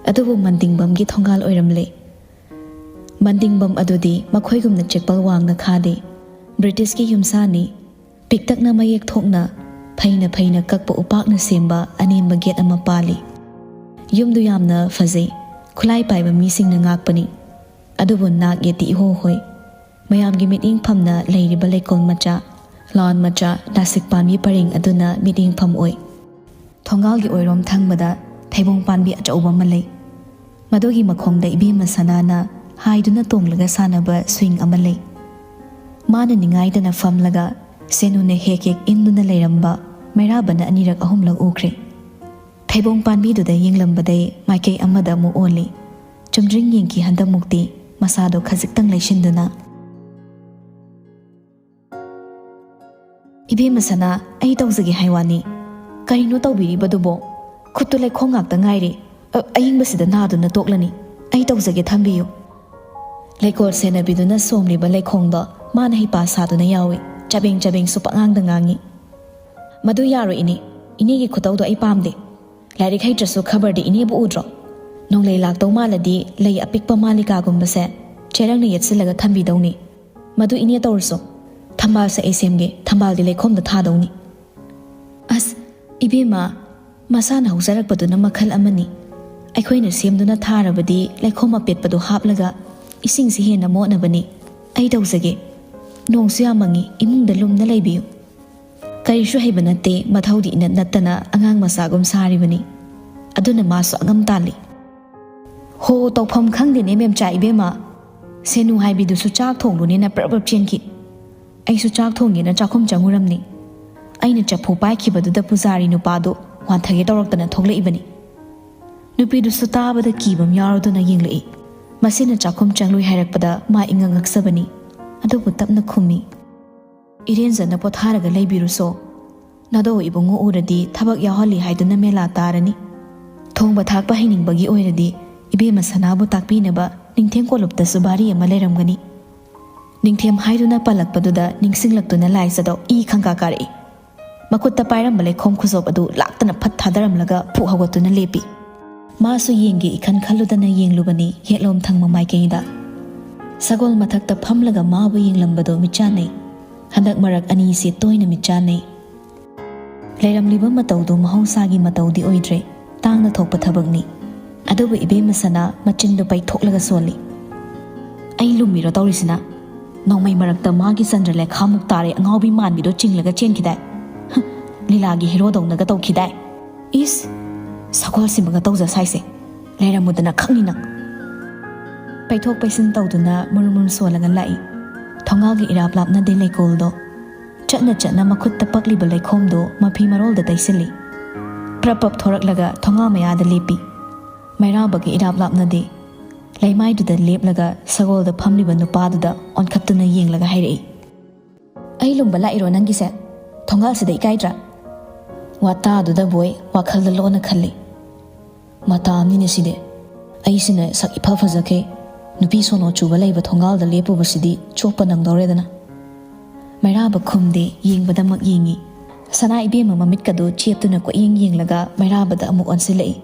ꯑꯗꯨꯕꯨ ꯃꯟꯗꯤꯡꯕꯝꯒꯤ ꯊꯣꯡꯒꯥꯜ ꯑꯣꯏꯔꯝꯂꯦ꯫ ꯃꯟꯗꯤꯡꯕꯝ ꯑꯗꯨꯗꯤ ꯃꯈꯣꯏꯒꯨꯝꯅ ꯆꯦꯛꯄꯜ ꯋꯥꯡꯅ ꯈꯥꯗꯦ꯫ ꯕ꯭ꯔꯤꯇꯤꯁꯀꯤ ꯌꯨꯝꯁꯥꯅꯤ꯫ ꯄꯤꯛꯇꯛꯅ ꯃꯌꯦꯛ ꯊꯣꯛꯅ ꯐꯩꯅ ꯐꯩꯅ ꯀꯛꯄ ꯎꯄꯥꯛꯅ ꯁꯦꯝꯕ ꯑꯅꯦꯝꯕ ꯒꯦꯠ ꯑꯃ ꯄꯥꯜꯂꯤ꯫ ꯌꯨꯝꯗꯨ ꯌꯥꯝꯅ ꯐꯖꯩ꯫ ꯈꯨꯠꯂꯥꯏ ꯄꯥꯏꯕ ꯃꯤꯁꯤꯡꯅ ꯉꯥꯛꯄꯅꯤ꯫ ꯑꯗꯨꯕꯨ ꯅꯥꯛ ꯌꯦꯠꯇꯤ ꯏꯍꯣ ꯍꯣꯏ꯫ ꯃꯌꯥꯝꯒꯤ ꯃꯤꯠꯌꯦꯡ ꯐꯝꯅ ꯂꯩꯔꯤꯕ ꯂꯩꯀꯣꯜ ꯃꯆꯥ, ꯂꯥꯟ ꯃꯆꯥ, ꯅꯥꯁꯤꯛ ꯄꯥꯝꯕꯤ ꯄꯔꯦꯡ ꯑꯗꯨꯅ ꯃꯤꯠꯌꯦꯡꯐꯝ ꯑꯣꯏ꯫ ꯊꯣꯡꯒꯥꯜꯒꯤ ꯑꯣꯏꯔꯣꯝ ꯊꯪꯕꯗ ꯊꯩꯕꯣꯡ ꯄꯥꯝꯕꯤ ꯑꯆꯧꯕ ꯑꯃ ꯂꯩ꯫ ꯃꯗꯨꯒꯤ ꯃꯈꯣꯡꯗ ꯏꯕꯦꯝꯃ ꯁꯅꯥꯅ ꯍꯥꯏꯗꯨꯅ ꯇꯣꯡꯂꯒ ꯁꯥꯟꯅꯕ ꯁ꯭ꯋꯤꯡ ꯑꯃ ꯂꯩ꯫ ꯃꯥꯅ ꯅꯤꯡꯉꯥꯏꯗꯅ ꯐꯝꯂꯒ ꯁꯦꯅꯨꯅ ꯍꯦꯛ ꯍꯦꯛ ꯏꯟꯗꯨꯅ ꯂꯩꯔꯝꯕ ꯃꯩꯔꯥꯕꯅ ꯑꯅꯤꯔꯛ ꯑꯍꯨꯝꯂꯛ ꯎꯈ꯭ꯔꯦ꯫ ꯊꯩꯕꯣꯡ ꯄꯥꯝꯕꯤꯗꯨꯗ ꯌꯦꯡꯂꯝꯕꯗꯩ ꯃꯥꯏꯀꯩ ꯑꯃꯗ ꯑꯃꯨꯛ ꯑꯣꯜꯂꯤ꯫ ꯆꯨꯝꯗ꯭ꯔꯤꯡ ꯌꯦꯡꯈꯤ ꯍꯟꯗꯛꯃꯨꯛꯇꯤ ꯃꯁꯥꯗꯣ ꯈꯖꯤꯛꯇꯪ ꯂꯩꯁꯤꯟꯗꯨꯅ꯫ "ꯏꯕꯦꯝꯃ ꯁꯅꯥ, ꯑꯩ ꯇꯧꯖꯒꯦ ꯍꯥꯏ ꯋꯥꯅꯤ꯫ ꯀꯔꯤꯅꯣ ꯇꯧꯕꯤꯔꯤꯕꯗꯨꯕꯣ? ꯈꯨꯠꯇꯨ ꯂꯩꯈꯣꯝ ꯉꯥꯛꯇ ꯉꯥꯏꯔꯦ꯫ ꯑ, ꯑꯌꯤꯡꯕꯁꯤꯗ ꯅꯥꯗꯨꯅ ꯇꯣꯛꯂꯅꯤ꯫ ꯑꯩ ꯇꯧꯖꯒꯦ, ꯊꯝꯕꯤꯌꯨ꯫" ꯂꯩꯀꯣꯜ ꯁꯦꯟꯅꯕꯤꯗꯨꯅ ꯁꯣꯝꯂꯤꯕ ꯂꯩꯈꯣꯡꯗꯣ ꯃꯥꯅ ꯍꯩꯄꯥ ꯁꯥꯗꯨꯅ ꯌꯥꯎꯏ꯫ ꯆꯕꯦꯡ ꯆꯕꯦꯡꯁꯨ ꯄꯛꯉꯥꯡꯗ ꯉꯥꯡꯏ꯫ "ꯃꯗꯨ ꯌꯥꯔꯣꯏ ꯏꯅꯦ, ꯏꯅꯦꯒꯤ ꯈꯨꯇꯧꯗꯣ ꯑꯩ ꯄꯥꯝꯗꯦ꯫ ꯂꯥꯏꯔꯤꯛ ꯍꯩꯇ꯭ꯔꯁꯨ ꯈꯕꯔꯗꯤ ꯏꯅꯦꯕꯨ ꯎꯗ꯭ꯔꯣ? ꯅꯣꯡꯂꯩ ꯂꯥꯛꯇꯧ ꯃꯥꯜꯂꯗꯤ ꯂꯩ ꯑꯄꯤꯛꯄ ꯃꯥꯂꯤꯀꯥꯒꯨꯝꯕꯁꯦ ꯆꯦꯔꯪꯅ ꯌꯦꯠꯁꯤꯜꯂꯒ ꯊꯝꯕꯤꯗꯧꯅꯤ꯫ ꯃꯗꯨ ꯏꯅꯦ ꯇꯧꯔꯁꯨ꯫ ꯊꯝꯕꯥꯜꯁꯦ ꯑꯩ ꯁꯦꯝꯒꯦ, ꯊꯝꯕꯥꯜꯗꯤ ꯂꯩꯈꯣꯝꯗ ꯊꯥꯗꯧꯅꯤ"꯫ ꯑꯁ, ꯏꯕꯦꯝꯃ, ꯃꯁꯥꯅ ꯍꯧꯖꯔꯛꯄꯗꯨꯅ ꯃꯈꯜ ꯑꯃꯅꯤ꯫ ꯑꯩꯈꯣꯏꯅ ꯁꯦꯝꯗꯨꯅ ꯊꯥꯔꯕꯗꯤ ꯂꯩꯈꯣꯝ ꯑꯄꯦꯠꯄꯗꯨ ꯍꯥꯞꯂꯒ ꯏꯁꯤꯡꯁꯤ ꯍꯦꯟꯅ ꯃꯣꯠꯅꯕꯅꯤ꯫ ꯑꯩ ꯇꯧꯖꯒꯦ꯫ ꯅꯣꯡꯁꯨ ꯌꯥꯝ ꯃꯪꯉꯤ, ꯏꯃꯨꯡꯗ ꯂꯨꯝꯅ ꯂꯩꯕꯤꯌꯨ꯫ ꯀꯔꯤꯁꯨ ꯍꯩꯕ ꯅꯠꯇꯦ, ꯃꯊꯧꯗꯤ ꯏꯅꯠ ꯅꯠꯇꯅ ꯑꯉꯥꯡ ꯃꯆꯥꯒꯨꯝ ꯁꯥꯔꯤꯕꯅꯤ꯫ ꯑꯗꯨꯅ ꯃꯥꯁꯨ ꯑꯉꯝ ꯇꯥꯜꯂꯤ꯫ "ꯍꯣ, ꯇꯧꯐꯝ ꯈꯪꯗꯦꯅꯦ ꯃꯦꯝꯆꯥ ꯏꯕꯦꯝꯃ꯫ ꯁꯦꯅꯨ ꯍꯥꯏꯕꯤꯗꯨꯁꯨ ꯆꯥꯛ ꯊꯣꯡꯂꯨꯅꯦꯅ ꯄ꯭ꯔꯞ ꯄ꯭ꯔꯞ ꯆꯦꯟꯈꯤ꯫ ꯑꯩꯁꯨ ꯆꯥꯛ ꯊꯣꯡꯒꯦꯅ ꯆꯥꯛꯈꯨꯝ ꯆꯪꯉꯨꯔꯝꯅꯤ꯫ ꯑꯩꯅ ꯆꯐꯨ ꯄꯥꯏꯈꯤꯕꯗꯨꯗ ꯄꯨꯖꯥꯔꯤ ꯅꯨꯄꯥꯗꯨ ꯋꯥꯟꯊꯒꯦ ꯇꯧꯔꯛꯇꯅ ꯊꯣꯛꯂꯛꯏꯕꯅꯤ"꯫ ꯅꯨꯄꯤꯗꯨꯁꯨ ꯇꯥꯕꯗ ꯀꯤꯕ ꯑꯃ ꯌꯥꯎꯔꯗꯨꯅ ꯌꯦꯡꯂꯛꯏ꯫ ꯃꯁꯤꯅ ꯆꯥꯛꯈꯨꯝ ꯆꯪꯂꯨꯏ ꯍꯥꯏꯔꯛꯄꯗ ꯃꯥ ꯏꯉꯛ ꯉꯛꯆꯕꯅꯤ꯫ ꯑꯗꯨꯕꯨ ꯇꯞꯅ ꯈꯨꯝꯃꯤ꯫ "ꯏꯔꯦꯟꯖꯅ ꯄꯣꯊꯥꯔꯒ ꯂꯩꯕꯤꯔꯨꯁꯣ꯫ ꯅꯥꯗꯣ ꯏꯕꯨꯡꯉꯣ ꯎꯔꯗꯤ ꯊꯕꯛ ꯌꯥꯎꯍꯜꯂꯤ ꯍꯥꯏꯗꯨꯅ ꯃꯦꯂꯥ ꯇꯥꯔꯅꯤ꯫ ꯊꯣꯡꯕ ꯊꯥꯛꯄ ꯍꯩꯅꯤꯡꯕꯒꯤ ꯑꯣꯏꯔꯗꯤ ꯏꯕꯦꯝꯃ ꯁꯅꯥꯕꯨ ꯇꯥꯛꯄꯤꯅꯕ ꯅꯤꯡꯊꯦꯝ ꯀꯣꯂꯨꯞꯇꯁꯨ ꯚꯥꯔꯤ ꯑꯃ ꯂꯩꯔꯝꯒꯅꯤ"꯫ ꯅꯤꯡꯊꯦꯝ ꯍꯥꯏꯗꯨꯅ ꯄꯜꯂꯛꯄꯗꯨꯗ ꯅꯤꯡꯁꯤꯡꯂꯛꯇꯨꯅ ꯂꯥꯏꯖꯗꯣ ꯏ ꯈꯪꯀꯥ ꯀꯥꯔꯛꯏ꯫ ꯃꯈꯨꯠꯇ ꯄꯥꯏꯔꯝꯕ ꯂꯩꯈꯣꯝ ꯈꯨꯖꯣꯞ ꯑꯗꯨ ꯂꯥꯛꯇꯅ ꯐꯠ ꯊꯥꯗꯔꯝꯂꯒ ꯐꯨꯛ ꯍꯧꯒꯠꯇꯨꯅ ꯂꯦꯞꯄꯤ꯫ ꯃꯥꯁꯨ ꯌꯦꯡꯒꯦ ꯏꯈꯟ ꯈꯜꯂꯨꯗꯅ ꯌꯦꯡꯂꯨꯕꯅꯤ ꯌꯦꯠꯂꯣꯝ ꯊꯪꯕ ꯃꯥꯏꯀꯩꯗ꯫ ꯁꯒꯣꯜ ꯃꯊꯛꯇ ꯐꯝꯂꯒ ꯃꯥꯕꯨ ꯌꯦꯡꯂꯝꯕꯗꯣ ꯃꯤꯠꯆꯥꯟꯅꯩ꯫ ꯍꯟꯗꯛ ꯃꯔꯛ ꯑꯅꯤꯁꯦ ꯇꯣꯏꯅ ꯃꯤꯠꯆꯥꯟꯅꯩ꯫ ꯂꯩꯔꯝꯂꯤꯕ ꯃꯇꯧꯗꯨ ꯃꯍꯧꯁꯥꯒꯤ ꯃꯇꯧꯗꯤ ꯑꯣꯏꯗ꯭ꯔꯦ, ꯇꯥꯡꯅ ꯊꯣꯛꯄ ꯊꯕꯛꯅꯤ꯫ ꯑꯗꯨꯕꯨ ꯏꯕꯦꯝꯃ ꯁꯅꯥ ꯃꯆꯤꯟꯗꯨ ꯄꯩꯊꯣꯛꯂꯒ ꯁꯣꯜꯂꯤ꯫ "ꯑꯩ ꯂꯨꯝꯃꯤꯔꯣ ꯇꯧꯔꯤꯁꯤꯅ? ꯅꯣꯡꯃꯩ ꯃꯔꯛꯇ ꯃꯥꯒꯤ ꯆꯟꯗ꯭ꯔꯂꯦꯈꯥꯃꯨꯛ ꯇꯥꯔꯦ ꯑꯉꯥꯎꯕꯤ ꯃꯥꯟꯕꯤꯗꯣ ꯆꯤꯡꯂꯒ ꯆꯦꯟꯈꯤꯗꯥꯏ? ꯍ, ꯂꯤꯂꯥꯒꯤ ꯍꯦꯔꯣꯗꯧꯅꯒ ꯇꯧꯈꯤꯗꯥꯏ? ꯏꯁ! ꯁꯒꯣꯜꯁꯤꯃꯒ ꯇꯧꯖ ꯁꯥꯏꯁꯦ꯫ ꯂꯩꯔꯝꯃꯨꯗꯅ ꯈꯪꯅꯤ ꯅꯪ"꯫ ꯄꯩꯊꯣꯛ ꯄꯩꯁꯤꯟ ꯇꯧꯗꯨꯅ ꯃꯨꯔꯨꯝ ꯃꯨꯔꯨꯝ ꯁꯣꯜꯂꯒ ꯂꯥꯛꯏ꯫ ꯊꯣꯡꯒꯥꯜꯒꯤ ꯏꯔꯥꯞ ꯂꯥꯞꯅꯗꯦ ꯂꯩꯀꯣꯜꯗꯣ꯫ ꯆꯠꯅ ꯆꯠꯅ ꯃꯈꯨꯠꯇ ꯄꯛꯂꯤꯕ ꯂꯩꯈꯣꯝꯗꯣ ꯃꯐꯤ ꯃꯔꯣꯜꯗ ꯇꯩꯁꯤꯜꯂꯤ꯫ ꯄ꯭ꯔꯞ ꯄꯞ ꯊꯣꯔꯛꯂꯒ ꯊꯣꯡꯒꯥꯜ ꯃꯌꯥꯗ ꯂꯦꯞꯄꯤ꯫ ꯃꯩꯔꯥꯕꯒꯤ ꯏꯔꯥꯞ ꯂꯥꯞꯅꯗꯦ꯫ ꯂꯩꯃꯥꯏꯗꯨꯗ ꯂꯦꯞꯂꯒ ꯁꯒꯣꯜꯗ ꯐꯝꯂꯤꯕ ꯅꯨꯄꯥꯗꯨꯗ ꯑꯣꯟꯈꯠꯇꯨꯅ ꯌꯦꯡꯂꯒ ꯍꯥꯏꯔꯛꯏ, "ꯑꯩ ꯂꯨꯝꯕ ꯂꯥꯛꯏꯔꯣ ꯅꯪꯒꯤꯁꯦ? ꯊꯣꯡꯒꯥꯜꯁꯤꯗ ꯏꯀꯥꯏꯗ꯭ꯔꯥ?" ꯋꯥꯇꯥꯗꯨꯗ ꯕꯣꯏ ꯋꯥꯈꯜꯗ ꯂꯣꯟꯅ ꯈꯜꯂꯤ, "ꯃꯇꯥ ꯑꯃꯅꯤꯅꯦ ꯁꯤꯗꯤ꯫ ꯑꯩꯁꯤꯅ ꯁꯛ ꯏꯐ ꯐꯖꯈꯩ ꯅꯨꯄꯤ ꯁꯣꯅꯣ ꯆꯨꯕ ꯂꯩꯕ ꯊꯣꯡꯒꯥꯜꯗ ꯂꯦꯞꯄꯨꯕꯁꯤꯗꯤ ꯆꯣꯞꯄ ꯅꯪꯗꯧꯔꯦꯗꯅ꯫ ꯃꯩꯔꯥꯕ ꯈꯨꯝꯗꯦ, ꯌꯦꯡꯕꯗꯃꯛ ꯌꯦꯡꯉꯤ꯫ ꯁꯅꯥ ꯏꯕꯦꯝꯃ ꯃꯃꯤꯠꯀꯗꯨ ꯆꯦꯞꯇꯨꯅ ꯀꯣꯏꯌꯦꯡ ꯌꯦꯡꯂꯒ ꯃꯩꯔꯥꯕꯗ ꯑꯃꯨꯛ ꯑꯣꯟꯁꯤꯜꯂꯛꯏ꯫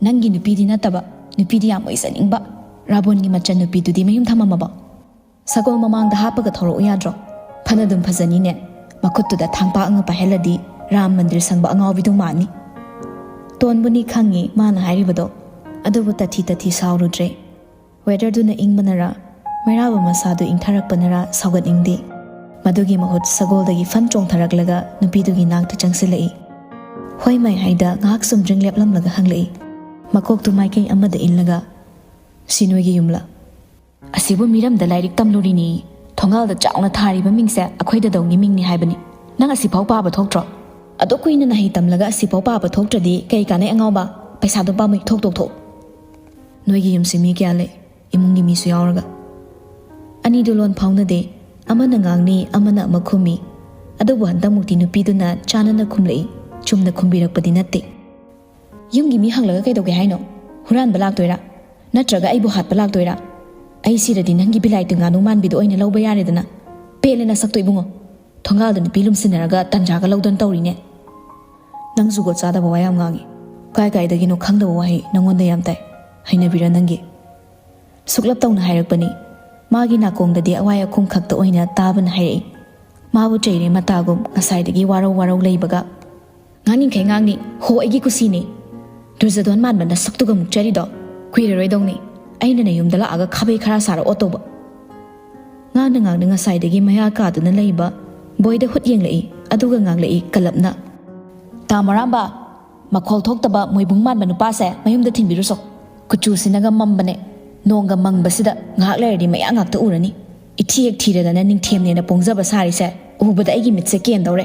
"ꯅꯪꯒꯤ ꯅꯨꯄꯤꯗꯤ ꯅꯠꯇꯕ, ꯅꯨꯄꯤꯗꯤ ꯌꯥꯝ ꯑꯣꯏꯖꯅꯤꯡꯕ ꯔꯥꯕꯣꯟꯒꯤ ꯃꯆꯟ ꯅꯨꯄꯤꯗꯨꯗꯤ ꯃꯌꯨꯝ ꯊꯝꯃꯝꯃꯕꯣ? ꯁꯒꯣꯜ ꯃꯃꯥꯡꯗ ꯍꯥꯞꯄꯒ ꯊꯧꯔꯛꯎ ꯌꯥꯗ꯭ꯔꯣ? ꯐꯅ ꯑꯗꯨꯝ ꯐꯖꯅꯤꯅꯦ꯫ ꯃꯈꯨꯠꯇꯨꯗ ꯊꯥꯡꯄꯥꯛ ꯑꯃ ꯄꯥꯏꯍꯜꯂꯗꯤ ꯔꯥꯝ ꯃꯟꯗꯤꯔ ꯁꯪꯕ ꯑꯉꯥꯎꯕꯤꯗꯨ ꯃꯥꯟꯅꯤ꯫" ꯇꯣꯟꯕꯨꯅꯤ ꯈꯪꯉꯤ ꯃꯥꯅ ꯍꯥꯏꯔꯤꯕꯗꯣ, ꯑꯗꯨꯕꯨ ꯇꯊꯤ ꯇꯊꯤ ꯁꯥꯎꯔꯨꯗ꯭ꯔꯦ꯫ ꯋꯦꯗꯔꯗꯨꯅ ꯏꯪꯕꯅꯔꯥ, ꯃꯩꯔꯥꯕ ꯃꯁꯥꯗꯨ ꯏꯪꯊꯔꯛꯄꯅꯔꯥ ꯁꯥꯎꯒꯠꯅꯤꯡꯗꯦ꯫ ꯃꯗꯨꯒꯤ ꯃꯍꯨꯠ ꯁꯒꯣꯜꯗꯒꯤ ꯐꯟ ꯆꯣꯡꯊꯔꯛꯂꯒ ꯅꯨꯄꯤꯗꯨꯒꯤ ꯅꯥꯛꯇ ꯆꯪꯁꯤꯜꯂꯛꯏ꯫ ꯍꯣꯏ ꯃꯥꯏ ꯍꯥꯏꯗ ꯉꯥꯏꯍꯥꯛ ꯆꯨꯝꯗ꯭ꯔꯤꯡ ꯂꯦꯞꯂꯝꯂꯒ ꯍꯪꯂꯛꯏ, ꯃꯀꯣꯛꯇꯨ ꯃꯥꯏꯀꯩ ꯑꯃꯗ ꯏꯜꯂꯒ꯫ "ꯁꯤ ꯅꯣꯏꯒꯤ ꯌꯨꯝꯂ?" "ꯑꯁꯤꯕꯨ ꯃꯤꯔꯝꯗ ꯂꯥꯏꯔꯤꯛ ꯇꯝꯂꯨꯔꯤꯅꯤ꯫ ꯊꯣꯡꯒꯥꯜꯗ ꯆꯥꯎꯅ ꯊꯥꯔꯤꯕ ꯃꯤꯡꯁꯦ ꯑꯩꯈꯣꯏꯗꯗꯧꯒꯤ ꯃꯤꯡꯅꯤ ꯍꯥꯏꯕꯅꯤ꯫ ꯅꯪ ꯑꯁꯤꯐꯥꯎ ꯄꯥꯕ ꯊꯣꯛꯇ꯭ꯔꯣ? ꯑꯗꯨꯛ ꯀꯨꯏꯅ ꯅꯍꯩ ꯇꯝꯂꯒ ꯑꯁꯤꯐꯥꯎ ꯄꯥꯕ ꯊꯣꯛꯇ꯭ꯔꯗꯤ ꯀꯩ ꯀꯥꯟꯅꯩ ꯑꯉꯥꯎꯕ? ꯄꯩꯁꯥꯗꯣ ꯄꯥꯝꯃꯨꯏ, ꯊꯣꯛ, ꯊꯣꯛ, ꯊꯣꯛ!" "ꯅꯣꯏꯒꯤ ꯌꯨꯝꯁꯤ ꯃꯤ ꯀꯌꯥ ꯂꯩ? ꯏꯃꯨꯡꯒꯤ ꯃꯤꯁꯨ ꯌꯥꯎꯔꯒ?" ꯑꯅꯤꯗꯨ ꯂꯣꯟ ꯐꯥꯎꯅꯗꯦ꯫ ꯑꯃꯅ ꯉꯥꯡꯅꯤ, ꯑꯃꯅ ꯑꯃ ꯈꯨꯝꯃꯤ꯫ ꯑꯗꯨꯕꯨ ꯍꯟꯗꯛꯃꯨꯛꯇꯤ ꯅꯨꯄꯤꯗꯨꯅ ꯆꯥꯟꯅꯅ ꯈꯨꯝꯂꯛꯏ꯫ ꯆꯨꯝꯅ ꯈꯨꯝꯕꯤꯔꯛꯄꯗꯤ ꯅꯠꯇꯦ꯫ "ꯌꯨꯝꯒꯤ ꯃꯤ ꯍꯪꯂꯒ ꯀꯩꯗꯧꯒꯦ ꯍꯥꯏꯅꯣ? ꯍꯨꯔꯥꯟꯕ ꯂꯥꯛꯇꯣꯏꯔꯥ? ꯅꯠꯇ꯭ꯔꯒ ꯑꯩꯕꯨ ꯍꯥꯠꯄ ꯂꯥꯛꯇꯣꯏꯔꯥ? ꯑꯩ ꯁꯤꯔꯗꯤ ꯅꯪꯒꯤ ꯕꯤꯂꯥꯏꯇꯤ ꯉꯥꯅꯨ ꯃꯥꯟꯕꯤꯗꯣ ꯑꯣꯏꯅ ꯂꯧꯕ ꯌꯥꯔꯦꯗꯅ꯫ ꯄꯦꯜꯂꯦ ꯅꯁꯛꯇꯣ ꯏꯕꯨꯡꯉꯣ꯫ ꯊꯣꯡꯒꯥꯜꯗ ꯅꯨꯄꯤ ꯂꯨꯝꯁꯤꯟꯅꯔꯒ ꯇꯟꯖꯥꯒ ꯂꯧꯗꯅ ꯇꯧꯔꯤꯅꯦ꯫ ꯅꯪ ꯖꯨꯒꯣꯠ ꯆꯥꯗꯕ ꯋꯥ ꯌꯥꯝ ꯉꯥꯡꯉꯤ꯫ ꯀꯥꯏ ꯀꯥꯏꯗꯒꯤꯅꯣ ꯈꯪꯗꯕ ꯋꯥꯍꯩ ꯅꯪꯉꯣꯟꯗ ꯌꯥꯝ ꯇꯥꯏ꯫ ꯍꯩꯅꯕꯤꯔꯥ ꯅꯪꯒꯤ?" ꯁꯨꯛꯂꯞ ꯇꯧꯅ ꯍꯥꯏꯔꯛꯄꯅꯤ꯫ ꯃꯥꯒꯤ ꯅꯥꯀꯣꯡꯗꯗꯤ ꯑꯋꯥꯏ ꯑꯈꯨꯝ ꯈꯛꯇ ꯑꯣꯏꯅ ꯇꯥꯕꯅ ꯍꯥꯏꯔꯛꯏ꯫ ꯃꯥꯕꯨ ꯆꯩꯔꯦ ꯃꯇꯥꯒꯨꯝ ꯉꯁꯥꯏꯗꯒꯤ ꯋꯥꯔꯧ ꯋꯥꯔꯧ ꯂꯩꯕꯒ꯫ "ꯉꯥꯡꯅꯤꯡꯈꯩ ꯉꯥꯡꯅꯤ, ꯍꯣ ꯑꯩꯒꯤ ꯀꯨꯁꯤꯅꯤ꯫ ꯗꯨꯔꯖꯗꯣꯟ ꯃꯥꯟꯕ ꯅꯁꯛꯇꯨꯒ ꯃꯨꯛꯆꯔꯤꯗꯣ꯫ ꯀꯨꯏꯔꯔꯣꯏꯗꯧꯅꯤ ꯑꯩꯅ ꯅꯌꯨꯝꯗ ꯂꯥꯛꯑꯒ ꯈꯥꯕꯩ ꯈꯔ ꯁꯥꯔ ꯑꯣꯠꯇꯧꯕ꯫" ꯉꯥꯡꯅ ꯉꯥꯡꯅ ꯉꯁꯥꯏꯗꯒꯤ ꯃꯌꯥ ꯀꯥꯗꯨꯅ ꯂꯩꯕ ꯕꯣꯏꯗ ꯍꯨꯠ ꯌꯦꯡꯂꯛꯏ, ꯑꯗꯨꯒ ꯉꯥꯡꯂꯛꯏ ꯀꯜꯂꯞꯅ꯫ "ꯇꯥ ꯃꯔꯥꯝꯕ, ꯃꯈꯣꯜ ꯊꯣꯛꯇꯕ ꯃꯣꯏꯕꯨꯡ ꯃꯥꯟꯕ ꯅꯨꯄꯥꯁꯦ ꯃꯌꯨꯝꯗ ꯊꯤꯟꯕꯤꯔꯨꯆꯣ꯫ ꯀꯨꯆꯨꯁꯤꯅꯒ ꯃꯝꯕꯅꯦ꯫ ꯅꯣꯡꯒ ꯃꯪꯕꯁꯤꯗ ꯉꯥꯏꯍꯥꯛ ꯂꯩꯔꯗꯤ ꯃꯌꯥ ꯉꯥꯛꯇ ꯎꯔꯅꯤ꯫ ꯏꯊꯤ ꯍꯦꯛ ꯊꯤꯔꯗꯅ ꯅꯤꯡꯊꯦꯝꯅꯦꯅ ꯄꯣꯡꯖꯕ ꯁꯥꯔꯤꯁꯦ ꯎꯕꯗ ꯑꯩꯒꯤ ꯃꯤꯠꯁꯦ ꯀꯦꯟꯗꯧꯔꯦ꯫"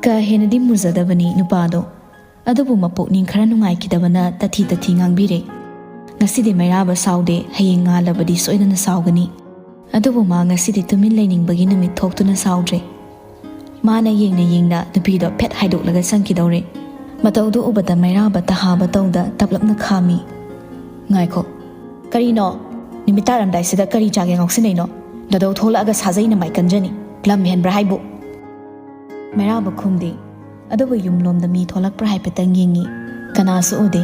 ꯀꯥ ꯍꯦꯟꯅꯗꯤ ꯃꯨꯖꯗꯕꯅꯤ ꯅꯨꯄꯥꯗꯣ꯫ ꯑꯗꯨꯕꯨ ꯃꯄꯨꯛꯅꯤꯡ ꯈꯔ ꯅꯨꯡꯉꯥꯏꯈꯤꯗꯕꯅ ꯇꯊꯤ ꯇꯊꯤ ꯉꯥꯡꯕꯤꯔꯦ꯫ "ꯉꯁꯤꯗꯤ ꯃꯩꯔꯥꯕ ꯁꯥꯎꯗꯦ, ꯍꯌꯦꯡ ꯉꯥꯜꯂꯕꯗꯤ ꯁꯣꯏꯗꯅ ꯁꯥꯎꯒꯅꯤ꯫ ꯑꯗꯨꯕꯨ ꯃꯥ ꯉꯁꯤꯗꯤ ꯇꯨꯃꯤꯟ ꯂꯩꯅꯤꯡꯕꯒꯤ ꯅꯨꯃꯤꯠ ꯊꯣꯛꯇꯨꯅ ꯁꯥꯎꯗ꯭ꯔꯦ꯫" ꯃꯥꯅ ꯌꯦꯡꯅ ꯌꯦꯡꯅ ꯅꯨꯄꯤꯗꯣ ꯐꯦꯠ ꯍꯥꯏꯗꯣꯛꯂꯒ ꯆꯪꯈꯤꯗꯧꯔꯦ꯫ ꯃꯇꯧꯗꯨ ꯎꯕꯗ ꯃꯩꯔꯥꯕ ꯇꯍꯥꯕ ꯇꯧꯗ ꯇꯞꯂꯞꯅ ꯈꯥꯝꯃꯤ꯫ "ꯉꯥꯏꯈꯣ, "ꯀꯔꯤꯅꯣ? ꯅꯨꯃꯤꯠ ꯇꯥꯔꯝꯗꯥꯏꯁꯤꯗ ꯀꯔꯤ ꯆꯥꯒꯦ ꯉꯥꯎꯁꯤꯟꯅꯩꯅꯣ? ꯅꯗꯧ ꯊꯣꯛꯂꯛꯑꯒ ꯁꯥꯖꯩꯅ ꯃꯥꯏ ꯀꯟꯖꯅꯤ꯫ ꯂꯝ ꯍꯦꯟꯕ꯭ꯔꯥ ꯍꯥꯏꯕꯨ?" ꯃꯩꯔꯥꯕ ꯈꯨꯝꯗꯦ꯫ ꯑꯗꯨꯕꯨ ꯌꯨꯝꯂꯣꯝꯗ ꯃꯤ ꯊꯣꯛꯂꯛꯄ꯭ꯔꯥ ꯍꯥꯏꯐꯦꯠꯇꯪ ꯌꯦꯡꯉꯤ꯫ ꯀꯅꯥꯁꯨ ꯎꯗꯦ꯫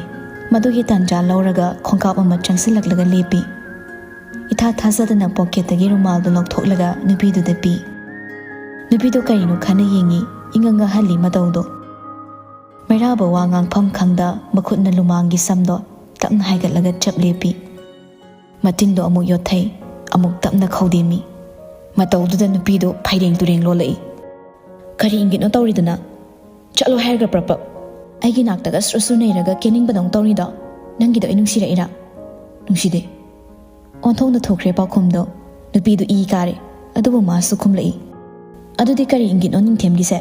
ꯃꯗꯨꯒꯤ ꯇꯥꯟꯖꯥ ꯂꯧꯔꯒ ꯈꯣꯡꯀꯥꯞ ꯑꯃ ꯆꯪꯁꯤꯜꯂꯛꯂꯒ ꯂꯦꯞꯄꯤ꯫ ꯏꯊꯥ ꯊꯥꯖꯗꯅ ꯄꯣꯀꯦꯠꯇꯒꯤ ꯔꯨꯃꯥꯜꯗꯨ ꯂꯧꯊꯣꯛꯂꯒ ꯅꯨꯄꯤꯗꯨꯗ ꯄꯤ꯫ ꯅꯨꯄꯤꯗꯨ ꯀꯔꯤꯅꯣ ꯈꯟꯅ ꯌꯦꯡꯉꯤ, ꯏꯉꯛ ꯉꯛꯍꯜꯂꯤ ꯃꯇꯧꯗꯣ꯫ ꯃꯩꯔꯥꯕ ꯋꯥ ꯉꯥꯡꯐꯝ ꯈꯪꯗ ꯃꯈꯨꯠꯅ ꯂꯨꯃꯥꯡꯒꯤ ꯁꯝꯗꯣ ꯇꯞꯅ ꯍꯥꯏꯒꯠꯂꯒ ꯆꯞ ꯂꯦꯞꯄꯤ꯫ ꯃꯇꯤꯟꯗꯣ ꯑꯃꯨꯛ ꯌꯣꯠꯊꯩ, ꯑꯃꯨꯛ ꯇꯞꯅ ꯈꯧꯗꯦꯝꯃꯤ꯫ ꯃꯇꯧꯗꯨꯗ ꯅꯨꯄꯤꯗꯨ ꯐꯩꯔꯦꯡ ꯇꯨꯔꯦꯡ ꯂꯣꯜꯂꯛꯏ꯫ "ꯀꯔꯤ ꯏꯪꯒꯤꯠꯅꯣ ꯇꯧꯔꯤꯗꯨꯅ? ꯆꯠꯂꯣ ꯍꯥꯏꯔꯒ ꯄ꯭ꯔꯞ ꯄ꯭ꯔꯞ꯫ ꯑꯩꯒꯤ ꯅꯥꯛꯇꯒ ꯁ꯭ꯔꯨ ꯁ꯭ꯔꯨ ꯅꯩꯔꯒ ꯀꯦꯅꯤꯡꯕꯗꯧ ꯇꯧꯔꯤꯗꯣ ꯅꯪꯒꯤꯗꯣ ꯑꯩ ꯅꯨꯡꯁꯤꯔꯛꯏꯔꯥ?" "ꯅꯨꯡꯁꯤꯗꯦ꯫" ꯑꯣꯟꯊꯣꯛꯅ ꯊꯨꯈ꯭ꯔꯦ ꯄꯥꯎꯈꯨꯝꯗꯣ꯫ ꯅꯨꯄꯤꯗꯨ ꯏ ꯀꯥꯔꯦ꯫ ꯑꯗꯨꯕꯨ ꯃꯥꯁꯨ ꯈꯨꯝꯂꯛꯏ꯫ "ꯑꯗꯨꯗꯤ ꯀꯔꯤ ꯏꯪꯒꯤꯠꯅꯣ ꯅꯤꯡꯊꯦꯝꯒꯤꯁꯦ?"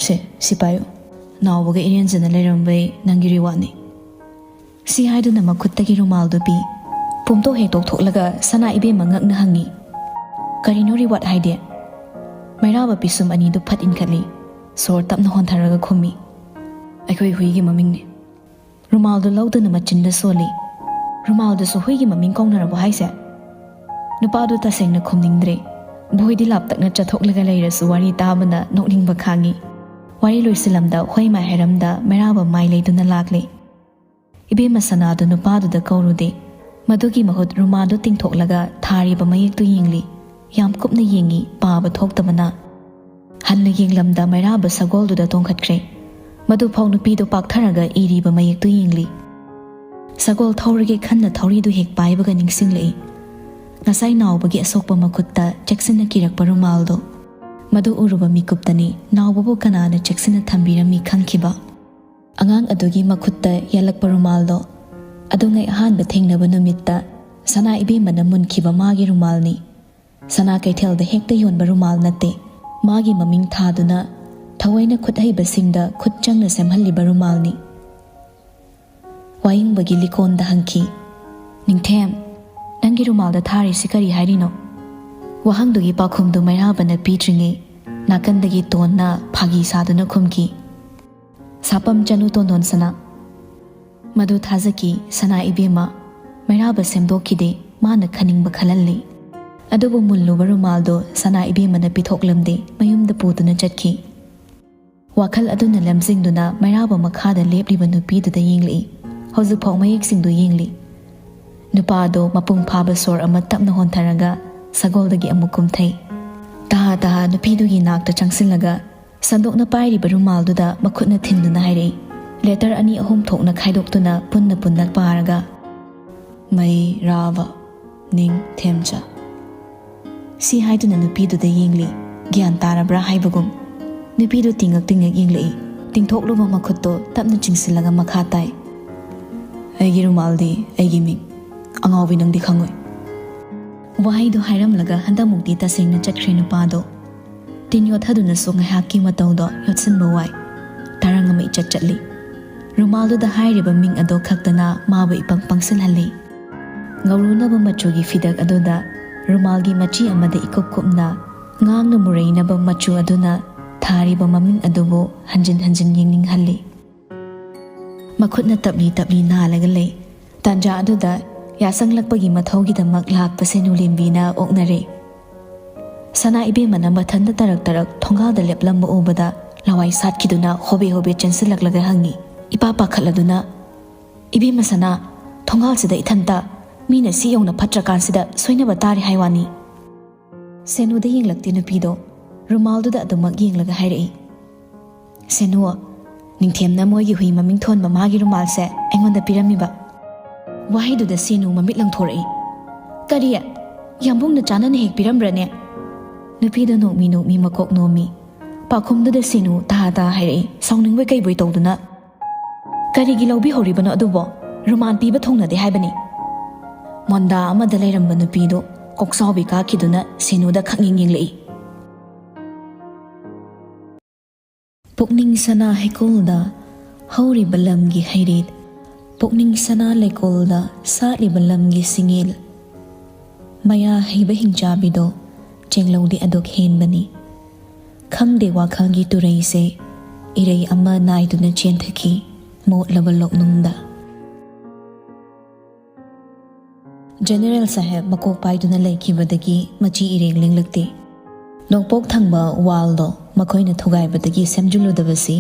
"ꯁꯦ, ꯁꯤ ꯄꯥꯏꯌꯨ꯫ ꯅꯥꯎꯕꯒ ꯏꯔꯦꯟꯖꯅ ꯂꯩꯔꯝꯕꯩ ꯅꯪꯒꯤ ꯔꯤꯋꯥꯔꯗꯅꯤ꯫" ꯁꯤ ꯍꯥꯏꯗꯨꯅ ꯃꯈꯨꯠꯇꯒꯤ ꯔꯨꯃꯥꯜꯗꯨ ꯄꯤ꯫ ꯄꯨꯝꯇꯣꯛ ꯍꯦꯛ ꯇꯣꯛꯊꯣꯛꯂꯒ ꯁꯅꯥ ꯏꯕꯦꯝꯃ ꯉꯛꯅ ꯍꯪꯉꯤ, "ꯀꯔꯤꯅꯣ ꯔꯤꯋꯥꯔꯗ ꯍꯥꯏꯗꯤ?" ꯃꯩꯔꯥꯕ ꯄꯤꯁꯨꯝ ꯑꯅꯤꯗꯨ ꯐꯠ ꯏꯟꯈꯠꯂꯤ꯫ ꯁꯣꯔ ꯇꯞꯅ ꯍꯣꯟꯊꯔꯒ ꯈꯨꯝꯃꯤ, "ꯑꯩꯈꯣꯏ ꯍꯨꯏꯒꯤ ꯃꯃꯤꯡꯅꯤ꯫" ꯔꯨꯃꯥꯜꯗꯨ ꯂꯧꯗꯨꯅ ꯃꯆꯤꯟꯗ ꯁꯣꯜꯂꯤ꯫ "ꯔꯨꯃꯥꯜꯗꯨꯁꯨ ꯍꯨꯏꯒꯤ ꯃꯃꯤꯡ ꯀꯧꯅꯔꯕꯣ ꯍꯥꯏꯁꯦ?" ꯅꯨꯄꯥꯗꯨ ꯇꯁꯦꯡꯅ ꯈꯨꯝꯅꯤꯡꯗ꯭ꯔꯦ꯫ ꯕꯣꯏꯗꯤ ꯂꯥꯞꯇꯛꯅ ꯆꯠꯊꯣꯛꯂꯒ ꯂꯩꯔꯁꯨ ꯋꯥꯔꯤ ꯇꯥꯕꯅ ꯅꯣꯛꯅꯤꯡꯕ ꯈꯥꯡꯉꯤ꯫ ꯋꯥꯔꯤ ꯂꯣꯏꯁꯤꯜꯂꯝꯗ ꯍꯣꯏ ꯃꯥꯏ ꯍꯥꯏꯔꯝꯗ ꯃꯩꯔꯥꯕ ꯃꯥꯏ ꯂꯩꯗꯨꯅ ꯂꯥꯛꯂꯦ꯫ ꯏꯕꯦꯝꯃ ꯁꯅꯥꯗꯨ ꯅꯨꯄꯥꯗꯨꯗ ꯀꯧꯔꯨꯗꯦ꯫ ꯃꯗꯨꯒꯤ ꯃꯍꯨꯠ ꯔꯨꯃꯥꯜꯗꯨ ꯇꯤꯡꯊꯣꯛꯂꯒ ꯊꯥꯔꯤꯕ ꯃꯌꯦꯛꯇꯨ ꯌꯦꯡꯂꯤ꯫ ꯌꯥꯝ ꯀꯨꯞꯅ ꯌꯦꯡꯉꯤ, ꯄꯥꯕ ꯊꯣꯛꯇꯕꯅ꯫ ꯍꯟꯅ ꯌꯦꯡꯂꯝꯗ ꯃꯩꯔꯥꯕ ꯁꯒꯣꯜꯗꯨꯗ ꯇꯣꯡꯈꯠꯈ꯭ꯔꯦ꯫ ꯃꯗꯨꯐꯥꯎ ꯅꯨꯄꯤꯗꯨ ꯄꯥꯛꯊꯔꯒ ꯏꯔꯤꯕ ꯃꯌꯦꯛꯇꯨ ꯌꯦꯡꯂꯤ꯫ ꯁꯒꯣꯜ ꯊꯧꯔꯒꯦ ꯈꯟꯅ ꯊꯧꯔꯤꯗꯨ ꯍꯦꯛ ꯄꯥꯏꯕꯒ ꯅꯤꯡꯁꯤꯡꯂꯛꯏ꯫ ꯉꯁꯥꯏ ꯅꯥꯎꯕꯒꯤ ꯑꯁꯣꯛꯄ ꯃꯈꯨꯠꯇ ꯆꯦꯛꯁꯤꯟꯅ ꯀꯤꯔꯛꯄ ꯔꯨꯃꯥꯜꯗꯣ꯫ ꯃꯗꯨ ꯎꯔꯨꯕ ꯃꯤꯀꯨꯞꯇꯅꯤ ꯅꯥꯎꯕꯕꯨ ꯀꯅꯥꯅ ꯆꯦꯛꯁꯤꯟꯅ ꯊꯝꯕꯤꯔꯝꯃꯤ ꯈꯪꯈꯤꯕ꯫ ꯑꯉꯥꯡ ꯑꯗꯨꯒꯤ ꯃꯈꯨꯠꯇ ꯌꯥꯜꯂꯛꯄ ꯔꯨꯃꯥꯜꯗꯣ꯫ ꯑꯗꯨꯉꯩ ꯑꯍꯥꯟꯕ ꯊꯦꯡꯅꯕ ꯅꯨꯃꯤꯠꯇ ꯁꯅꯥ ꯏꯕꯦꯝꯃꯅ ꯃꯨꯟꯈꯤꯕ ꯃꯥꯒꯤ ꯔꯨꯃꯥꯜꯅꯤ꯫ ꯁꯅꯥ ꯀꯩꯊꯦꯜꯗ ꯍꯦꯛꯇ ꯌꯣꯟꯕ ꯔꯨꯃꯥꯜ ꯅꯠꯇꯦ꯫ ꯃꯥꯒꯤ ꯃꯃꯤꯡ ꯊꯥꯗꯨꯅ ꯊꯑꯣꯏꯅ ꯈꯨꯠ ꯍꯩꯕꯁꯤꯡꯗ ꯈꯨꯠ ꯆꯪꯅ ꯁꯦꯝꯍꯜꯂꯤꯕ ꯔꯨꯃꯥꯜꯅꯤ꯫ ꯋꯥꯌꯦꯡꯕꯒꯤ ꯂꯤꯀꯣꯟꯗ ꯍꯪꯈꯤ, "ꯅꯤꯡꯊꯦꯝ, ꯅꯪꯒꯤ ꯔꯨꯃꯥꯜꯗ ꯊꯥꯔꯤꯁꯤ ꯀꯔꯤ ꯍꯥꯏꯔꯤꯅꯣ?" ꯋꯥꯍꯪꯗꯨꯒꯤ ꯄꯥꯎꯈꯨꯝꯗꯨ ꯃꯩꯔꯥꯕꯅ ꯄꯤꯗ꯭ꯔꯤꯉꯩ ꯅꯥꯀꯟꯗꯒꯤ ꯇꯣꯟꯅ ꯐꯥꯒꯤ ꯁꯥꯗꯨꯅ ꯈꯨꯝꯈꯤ, "ꯁꯥꯄꯝ ꯆꯅꯨ ꯇꯣꯟꯗꯣꯟ ꯁꯅꯥ꯫" ꯃꯗꯨ ꯊꯥꯖꯈꯤ ꯁꯅꯥ ꯏꯕꯦꯝꯃ꯫ ꯃꯩꯔꯥꯕ ꯁꯦꯝꯗꯣꯛꯈꯤꯗꯦ, ꯃꯥꯅ ꯈꯟꯅꯤꯡꯕ ꯈꯜꯍꯜꯂꯤ꯫ ꯑꯗꯨꯕꯨ ꯃꯨꯜꯂꯨꯕ ꯔꯨꯃꯥꯜꯗꯣ ꯁꯅꯥ ꯏꯕꯦꯝꯃꯅ ꯄꯤꯊꯣꯛꯂꯝꯗꯦ, ꯃꯌꯨꯝꯗ ꯄꯨꯗꯨꯅ ꯆꯠꯈꯤ꯫ ꯋꯥꯈꯜ ꯑꯗꯨꯅ ꯂꯝꯖꯤꯡꯗꯨꯅ ꯃꯩꯔꯥꯕ ꯃꯈꯥꯗ ꯂꯦꯞꯂꯤꯕ ꯅꯨꯄꯤꯗꯨꯗ ꯌꯦꯡꯂꯛꯏ꯫ ꯍꯧꯖꯤꯛꯐꯥꯎ ꯃꯌꯦꯛꯁꯤꯡꯗꯨ ꯌꯦꯡꯂꯤ꯫ ꯅꯨꯄꯥꯗꯣ ꯃꯄꯨꯡ ꯐꯥꯕ ꯁꯣꯔ ꯑꯃ ꯇꯞꯅ ꯍꯣꯟꯊꯔꯒ ꯁꯒꯣꯜꯗꯒꯤ ꯑꯃꯨꯛ ꯀꯨꯝꯊꯩ꯫ ꯇꯍꯥ ꯇꯍꯥ ꯅꯨꯄꯤꯗꯨꯒꯤ ꯅꯥꯛꯇ ꯆꯪꯁꯤꯜꯂꯒ ꯁꯟꯗꯣꯛꯅ ꯄꯥꯏꯔꯤꯕ ꯔꯨꯃꯥꯜꯗꯨꯗ ꯃꯈꯨꯠꯅ ꯊꯤꯟꯗꯨꯅ ꯍꯥꯏꯔꯛꯏ, ꯂꯦꯇꯔ ꯑꯅꯤ ꯑꯍꯨꯝ ꯊꯣꯛꯅ ꯈꯥꯏꯗꯣꯛꯇꯨꯅ ꯄꯨꯟꯅ ꯄꯨꯟꯅ ꯄꯥꯔꯒ, "ꯃꯩ ꯔꯥꯕ ꯅꯤꯡ ꯊꯦꯝꯆꯥ"꯫ ꯁꯤ ꯍꯥꯏꯗꯨꯅ ꯅꯨꯄꯤꯗꯨꯗ ꯌꯦꯡꯂꯤ, ꯒ꯭ꯌꯥꯟ ꯇꯥꯔꯕ꯭ꯔꯥ ꯍꯥꯏꯕꯒꯨꯝ꯫ ꯅꯨꯄꯤꯗꯨ ꯇꯤꯡꯉꯛ ꯇꯤꯡꯉꯛ ꯌꯦꯡꯂꯛꯏ꯫ ꯇꯤꯡꯊꯣꯛꯂꯨꯕ ꯃꯈꯨꯠꯇꯣ ꯇꯞꯅ ꯆꯤꯡꯁꯤꯜꯂꯒ ꯃꯈꯥ ꯇꯥꯏ, "ꯑꯩꯒꯤ ꯔꯨꯃꯥꯜꯗꯤ ꯑꯩꯒꯤ ꯃꯤꯡ꯫ ꯑꯉꯥꯎꯕꯤ, ꯅꯪꯗꯤ ꯈꯪꯉꯣꯏ"꯫ ꯋꯥꯍꯩꯗꯨ ꯍꯥꯏꯔꯝꯂꯒ ꯍꯟꯗꯛꯃꯨꯛꯇꯤ ꯇꯁꯦꯡꯅ ꯆꯠꯈ꯭ꯔꯦ ꯅꯨꯄꯥꯗꯣ꯫ ꯇꯤꯟ ꯌꯣꯠꯊꯗꯨꯅꯁꯨ ꯉꯥꯏꯍꯥꯛꯀꯤ ꯃꯇꯧꯗꯣ ꯌꯣꯠꯁꯤꯟꯕ ꯋꯥꯏ꯫ ꯇꯔꯪ ꯑꯃ ꯏꯆꯠ ꯆꯠꯂꯤ꯫ ꯔꯨꯃꯥꯜꯗꯨꯗ ꯍꯥꯏꯔꯤꯕ ꯃꯤꯡ ꯑꯗꯣ ꯈꯛꯇꯅ ꯃꯥꯕꯨ ꯏꯄꯪ ꯄꯪꯁꯤꯜꯍꯜꯂꯤ꯫ ꯉꯧꯔꯨꯅꯕ ꯃꯆꯨꯒꯤ ꯐꯤꯗꯛ ꯑꯗꯨꯗ ꯔꯨꯃꯥꯜꯒꯤ ꯃꯆꯤ ꯑꯃꯗ ꯏꯀꯨꯞ ꯀꯨꯞꯅ ꯉꯥꯡꯅ ꯃꯨꯔꯩꯅꯕ ꯃꯆꯨ ꯑꯗꯨꯅ ꯊꯥꯔꯤꯕ ꯃꯃꯤꯡ ꯑꯗꯨꯕꯨ ꯍꯟꯖꯤꯟ ꯍꯟꯖꯤꯟ ꯌꯦꯡꯅꯤꯡꯍꯜꯂꯤ꯫ ꯃꯈꯨꯠꯅ ꯇꯞꯂꯤ ꯇꯞꯂꯤ ꯅꯥꯜꯂꯒ ꯂꯩ꯫ ꯇꯥꯟꯖꯥ ꯑꯗꯨꯗ ꯌꯥꯁꯪꯂꯛꯄꯒꯤ ꯃꯊꯧꯒꯤꯗꯃꯛ ꯂꯥꯛꯄ ꯁꯦꯅꯨ ꯂꯦꯝꯕꯤꯅ ꯑꯣꯛꯅꯔꯦ꯫ ꯁꯅꯥ ꯏꯕꯦꯝꯃꯅ ꯃꯊꯟꯇ ꯇꯔꯛ ꯇꯔꯛ ꯊꯣꯡꯒꯥꯜꯗ ꯂꯦꯞꯂꯝꯕ ꯎꯕꯗ ꯂꯋꯥꯏ ꯁꯥꯠꯈꯤꯗꯨꯅ ꯍꯣꯕꯦ ꯍꯣꯕꯦ ꯆꯦꯟꯁꯤꯜꯂꯛꯂꯒ ꯍꯪꯉꯤ, ꯏꯄꯥ ꯄꯥꯈꯠꯂꯗꯨꯅ, "ꯏꯕꯦꯝꯃ ꯁꯅꯥ, ꯊꯣꯡꯒꯥꯜꯁꯤꯗ ꯏꯊꯟꯇ, ꯃꯤꯅ ꯁꯤ ꯌꯧꯅ ꯐꯠꯇ꯭ꯔꯀꯥꯟꯁꯤꯗ ꯁꯣꯏꯅꯕ ꯇꯥꯔꯦ ꯍꯥꯏ ꯋꯥꯅꯤ"꯫ ꯁꯦꯅꯨꯗ ꯌꯦꯡꯂꯛꯇꯦ ꯅꯨꯄꯤꯗꯣ, ꯔꯨꯃꯥꯜꯗꯨꯗ ꯑꯗꯨꯃꯛ ꯌꯦꯡꯂꯒ ꯍꯥꯏꯔꯛꯏ, "ꯁꯦꯅꯨ, ꯅꯤꯡꯊꯦꯝꯅ ꯃꯣꯏꯒꯤ ꯍꯨꯏ ꯃꯃꯤꯡ ꯊꯣꯟꯕ ꯃꯥꯒꯤ ꯔꯨꯃꯥꯜꯁꯦ ꯑꯩꯉꯣꯟꯗ ꯄꯤꯔꯝꯃꯤꯕ"꯫ ꯋꯥꯍꯩꯗꯨꯗ ꯁꯦꯅꯨ ꯃꯃꯤꯠ ꯂꯪꯊꯣꯔꯛꯏ꯫ "ꯀꯔꯤ? ꯌꯥꯝꯕꯨꯡꯅ ꯆꯥꯟꯅꯅ ꯍꯦꯛ ꯄꯤꯔꯝꯕ꯭ꯔꯅꯦ?" ꯅꯨꯄꯤꯗ ꯅꯣꯛꯃꯤ ꯅꯣꯛꯃꯤ ꯃꯀꯣꯛ ꯅꯣꯝꯃꯤ꯫ ꯄꯥꯎꯈꯨꯝꯗꯨꯗ ꯁꯦꯅꯨ ꯇꯥ ꯇꯥ ꯍꯥꯏꯔꯛꯏ, ꯁꯥꯎꯅꯤꯡꯕꯣꯏ ꯀꯩꯕꯣꯏ ꯇꯧꯗꯨꯅ, "ꯀꯔꯤꯒꯤ ꯂꯧꯕꯤꯍꯧꯔꯤꯕꯅꯣ ꯑꯗꯨꯕꯣ? ꯔꯨꯃꯥꯟ ꯄꯤꯕ ꯊꯨꯡꯅꯗꯦ ꯍꯥꯏꯕꯅꯤ"꯫ ꯃꯣꯟꯗꯥ ꯑꯃꯗ ꯂꯩꯔꯝꯕ ꯅꯨꯄꯤꯗꯨ ꯀꯣꯛꯆꯥꯎꯕꯤ ꯀꯥꯈꯤꯗꯨꯅ ꯁꯦꯅꯨꯗ ꯈꯪꯌꯦꯡ ꯌꯦꯡꯂꯛꯏ꯫ ꯄꯨꯛꯅꯤꯡ ꯁꯅꯥ ꯍꯩꯀꯣꯜꯗ ꯍꯧꯔꯤꯕ ꯂꯝꯒꯤ ꯍꯩꯔꯤꯠ, ꯄꯨꯛꯅꯤꯡ ꯁꯅꯥ ꯂꯩꯀꯣꯜꯗ ꯁꯥꯠꯂꯤꯕ ꯂꯝꯒꯤ ꯁꯤꯡꯌꯦꯜ, ꯃꯌꯥ ꯍꯩꯕ ꯍꯤꯡꯆꯥꯕꯤꯗꯣ ꯆꯦꯡꯂꯧꯗꯤ ꯑꯗꯨꯛ ꯍꯦꯟꯕꯅꯤ꯫ ꯈꯪꯗꯦ ꯋꯥꯈꯜꯒꯤ ꯇꯨꯔꯩꯁꯦ ꯏꯔꯩ ꯑꯃ ꯅꯥꯏꯗꯨꯅ ꯆꯦꯟꯊꯈꯤ ꯃꯣꯠꯂꯕ ꯂꯣꯛꯅꯨꯡꯗ꯫ ꯖꯦꯅꯦꯔꯦꯜ ꯁꯥꯍꯦꯕ ꯃꯀꯣꯛ ꯄꯥꯏꯗꯨꯅ ꯂꯩꯈꯤꯕꯗꯒꯤ ꯃꯆꯤ ꯏꯔꯦꯡ ꯂꯦꯡꯂꯛꯇꯦ꯫ ꯅꯣꯡꯄꯣꯛ ꯊꯪꯕ ꯋꯥꯜꯗꯣ ꯃꯈꯣꯏꯅ ꯊꯨꯒꯥꯏꯕꯗꯒꯤ ꯁꯦꯝꯖꯤꯜꯂꯨꯗꯕꯁꯤ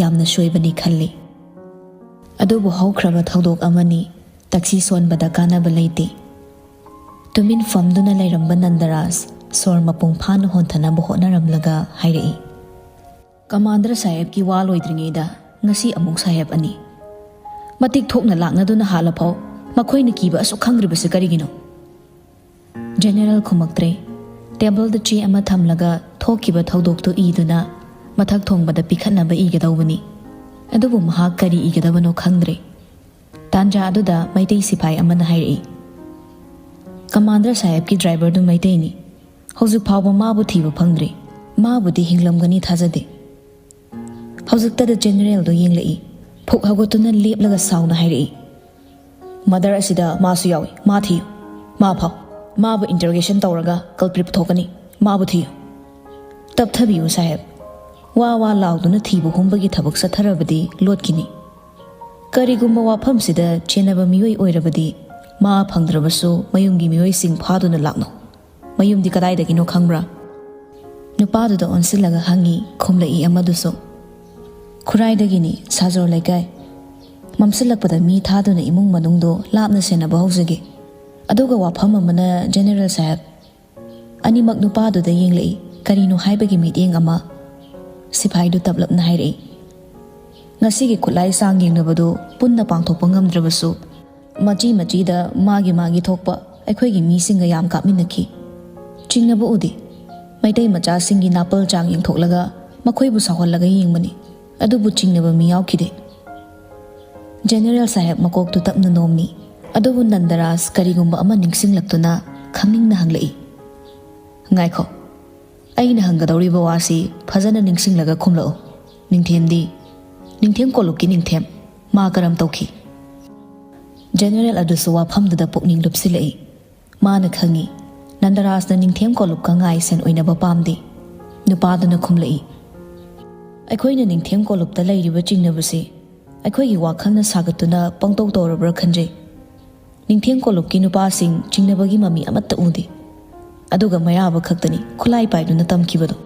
ꯌꯥꯝꯅ ꯁꯣꯏꯕꯅꯤ ꯈꯜꯂꯤ꯫ ꯑꯗꯨꯕꯨ ꯍꯧꯈ꯭ꯔꯕ ꯊꯧꯗꯣꯛ ꯑꯃꯅꯤ, ꯇꯛꯁꯤ ꯁꯣꯟꯕꯗ ꯀꯥꯟꯅꯕ ꯂꯩꯇꯦ꯫ ꯇꯨꯃꯤꯟ ꯐꯝꯗꯨꯅ ꯂꯩꯔꯝꯕ ꯅꯟꯗꯔꯥꯖ ꯁꯣꯔ ꯃꯄꯨꯡ ꯐꯥꯅ ꯍꯣꯟꯊꯅꯕ ꯍꯣꯠꯅꯔꯝꯂꯒ ꯍꯥꯏꯔꯛꯏ, "ꯀꯃꯥꯟꯗꯔ ꯁꯥꯍꯦꯕꯀꯤ ꯋꯥ ꯂꯣꯏꯗ꯭ꯔꯤꯉꯩꯗ ꯉꯁꯤ ꯑꯃꯨꯛ ꯁꯥꯍꯦꯕ ꯑꯅꯤ ꯃꯇꯤꯛ ꯊꯣꯛꯅ ꯂꯥꯛꯅꯗꯨꯅ ꯍꯥꯠꯂꯐꯥꯎ ꯃꯈꯣꯏꯅ ꯀꯤꯕ ꯑꯁꯨꯛ ꯈꯪꯗ꯭ꯔꯤꯕꯁꯤ ꯀꯔꯤꯒꯤꯅꯣ?" ꯖꯦꯅꯦꯔꯦꯜ ꯈꯨꯝꯃꯛꯇ꯭ꯔꯦ꯫ ꯇꯦꯕꯜꯗ ꯆꯦ ꯑꯃ ꯊꯝꯂꯒ ꯊꯣꯛꯈꯤꯕ ꯊꯧꯗꯣꯛꯇꯨ ꯏꯗꯨꯅ ꯃꯊꯛ ꯊꯣꯡꯕꯗ ꯄꯤꯈꯠꯅꯕ ꯏꯒꯗꯧꯕꯅꯤ꯫ ꯑꯗꯨꯕꯨ ꯃꯍꯥꯛ ꯀꯔꯤ ꯏꯒꯗꯕꯅꯣ ꯈꯪꯗ꯭ꯔꯦ꯫ ꯇꯥꯟꯖꯥ ꯑꯗꯨꯗ ꯃꯩꯇꯩ ꯁꯤꯐꯥꯏ ꯑꯃꯅ ꯍꯥꯏꯔꯛꯏ, "ꯀꯃꯥꯟꯗꯔ ꯁꯥꯍꯦꯕꯀꯤ ꯗ꯭ꯔꯥꯏꯚꯔꯗꯨ ꯃꯩꯇꯩꯅꯤ꯫ ꯍꯧꯖꯤꯛ ꯐꯥꯎꯕ ꯃꯥꯕꯨ ꯊꯤꯕ ꯐꯪꯗ꯭ꯔꯤ꯫ ꯃꯥꯕꯨꯗꯤ ꯍꯤꯡꯂꯝꯒꯅꯤ ꯊꯥꯖꯗꯦ꯫" ꯍꯧꯖꯤꯛꯇꯗ ꯖꯦꯅꯦꯔꯦꯜꯗꯣ ꯌꯦꯡꯂꯛꯏ꯫ ꯐꯨꯛ ꯍꯧꯒꯠꯇꯨꯅ ꯂꯦꯞꯂꯒ ꯁꯥꯎꯅ ꯍꯥꯏꯔꯛꯏ, "ꯃꯗꯔ ꯑꯁꯤꯗ ꯃꯥꯁꯨ ꯌꯥꯎꯏ, ꯃꯥ ꯊꯤꯌꯨ꯫ ꯃꯥ ꯐꯥꯎ꯫ ꯃꯥꯕꯨ ꯏꯟꯇꯔꯣꯒꯦꯁꯟ ꯇꯧꯔꯒ ꯀꯜꯄ꯭ꯔꯤꯠ ꯄꯨꯊꯣꯛꯀꯅꯤ꯫ ꯃꯥꯕꯨ ꯊꯤꯌꯨ꯫" "ꯇꯞꯊꯕꯤꯌꯨ ꯁꯥꯍꯦꯕ꯫ ꯋꯥ ꯋꯥ ꯂꯥꯎꯗꯨꯅ ꯊꯤꯕ ꯍꯨꯝꯕꯒꯤ ꯊꯕꯛ ꯆꯠꯊꯔꯕꯗꯤ ꯂꯣꯠꯈꯤꯅꯤ꯫ ꯀꯔꯤꯒꯨꯝꯕ ꯋꯥꯐꯝꯁꯤꯗ ꯆꯦꯟꯅꯕ ꯃꯤꯑꯣꯏ ꯑꯣꯏꯔꯕꯗꯤ ꯃꯥ ꯐꯪꯗ꯭ꯔꯕꯁꯨ ꯃꯌꯨꯝꯒꯤ ꯃꯤꯑꯣꯏꯁꯤꯡ ꯐꯥꯗꯨꯅ ꯂꯥꯛꯅꯧ꯫ ꯃꯌꯨꯝꯗꯤ ꯀꯗꯥꯏꯗꯒꯤꯅꯣ ꯈꯪꯕ꯭ꯔꯥ?" ꯅꯨꯄꯥꯗꯨꯗ ꯑꯣꯟꯁꯤꯜꯂꯒ ꯍꯪꯉꯤ ꯈꯨꯝꯂꯛꯏ ꯑꯃꯗꯨꯁꯨ꯫ "ꯈꯨꯔꯥꯏꯗꯒꯤꯅꯤ, ꯁꯥꯖꯣꯔ ꯂꯩꯀꯥꯏ꯫ ꯃꯝꯁꯤꯜꯂꯛꯄꯗ ꯃꯤ ꯊꯥꯗꯨꯅ ꯏꯃꯨꯡ ꯃꯅꯨꯡꯗꯣ ꯂꯥꯞꯅ ꯁꯦꯟꯅꯕ ꯍꯧꯖꯒꯦ꯫" ꯑꯗꯨꯒ ꯋꯥꯐꯝ ꯑꯃꯅ, ꯖꯦꯅꯦꯔꯦꯜ ꯁꯥꯍꯦꯕ꯫ ꯑꯅꯤꯃꯛ ꯅꯨꯄꯥꯗꯨꯗ ꯌꯦꯡꯂꯛꯏ, ꯀꯔꯤꯅꯣ ꯍꯥꯏꯕꯒꯤ ꯃꯤꯠꯌꯦꯡ ꯑꯃ꯫ ꯁꯤꯐꯥꯏꯗꯨ ꯇꯞꯂꯞꯅ ꯍꯥꯏꯔꯛꯏ, "ꯉꯁꯤꯒꯤ ꯈꯨꯠꯂꯥꯏ ꯆꯥꯡ ꯌꯦꯡꯅꯕꯗꯨ ꯄꯨꯟꯅ ꯄꯥꯡꯊꯣꯛꯄ ꯉꯝꯗ꯭ꯔꯕꯁꯨ, ꯃꯆꯤ ꯃꯆꯤꯗ ꯃꯥꯒꯤ ꯃꯥꯒꯤ ꯊꯣꯛꯄ ꯑꯩꯈꯣꯏꯒꯤ ꯃꯤꯁꯤꯡꯒ ꯌꯥꯝ ꯀꯥꯞꯃꯤꯟꯅꯈꯤ꯫ ꯆꯤꯡꯅꯕ ꯎꯗꯦ꯫ ꯃꯩꯇꯩ ꯃꯆꯥꯁꯤꯡꯒꯤ ꯅꯥꯄꯜ ꯆꯥꯡ ꯌꯦꯡꯊꯣꯛꯂꯒ ꯃꯈꯣꯏꯕꯨ ꯁꯥꯎꯍꯜꯂꯒ ꯌꯦꯡꯕꯅꯤ, ꯑꯗꯨꯕꯨ ꯆꯤꯡꯅꯕ ꯃꯤ ꯌꯥꯎꯈꯤꯗꯦ꯫" ꯖꯦꯅꯦꯔꯦꯜ ꯁꯥꯍꯦꯕ ꯃꯀꯣꯛꯇꯨ ꯇꯞꯅ ꯅꯣꯝꯃꯤ, ꯑꯗꯨꯕꯨ ꯅꯟꯗꯔꯥꯖ ꯀꯔꯤꯒꯨꯝꯕ ꯑꯃ ꯅꯤꯡꯁꯤꯡꯂꯛꯇꯨꯅ ꯈꯪꯅꯤꯡꯅ ꯍꯪꯂꯛꯏ, "ꯉꯥꯏꯈꯣ, ꯑꯩꯅ ꯍꯪꯒꯗꯧꯔꯤꯕ ꯋꯥꯁꯤ ꯐꯖꯅ ꯅꯤꯡꯁꯤꯡꯂꯒ ꯈꯨꯝꯂꯛꯎ꯫ ꯅꯤꯡꯊꯦꯝꯗꯤ, ꯅꯤꯡꯊꯦꯝ ꯀꯣꯂꯨꯞꯀꯤ ꯅꯤꯡꯊꯦꯝ, ꯃꯥ ꯀꯔꯝ ꯇꯧꯈꯤ?" ꯖꯦꯅꯦꯔꯦꯜ ꯑꯗꯨꯁꯨ ꯋꯥꯐꯝꯗꯨꯗ ꯄꯨꯛꯅꯤꯡ ꯂꯨꯞꯁꯤꯜꯂꯛꯏ꯫ ꯃꯥꯅ ꯈꯪꯏ, ꯅꯟꯗꯔꯥꯖꯅ ꯅꯤꯡꯊꯦꯝ ꯀꯣꯂꯨꯞꯀ ꯉꯥꯏ ꯁꯦꯟ ꯑꯣꯏꯅꯕ ꯄꯥꯝꯗꯦ꯫ ꯅꯨꯄꯥꯗꯨꯅ ꯈꯨꯝꯂꯛꯏ, "ꯑꯩꯈꯣꯏꯅ ꯅꯤꯡꯊꯦꯝ ꯀꯣꯂꯨꯞꯇ ꯂꯩꯔꯤꯕ ꯆꯤꯡꯅꯕꯁꯤ ꯑꯩꯈꯣꯏꯒꯤ ꯋꯥꯈꯜꯅ ꯁꯥꯒꯠꯇꯨꯅ ꯄꯪꯇꯧ ꯇꯧꯔꯕ꯭ꯔꯥ ꯈꯟꯖꯩ꯫ ꯅꯤꯡꯊꯦꯝ ꯀꯣꯂꯨꯞꯀꯤ ꯅꯨꯄꯥꯁꯤꯡ ꯆꯤꯡꯅꯕꯒꯤ ꯃꯃꯤ ꯑꯃꯠꯇ ꯎꯗꯦ꯫ ꯑꯗꯨꯒ ꯃꯩꯔꯥꯕ ꯈꯛꯇꯅꯤ ꯈꯨꯠꯂꯥꯏ ꯄꯥꯏꯗꯨꯅ ꯇꯝꯈꯤꯕꯗꯣ꯫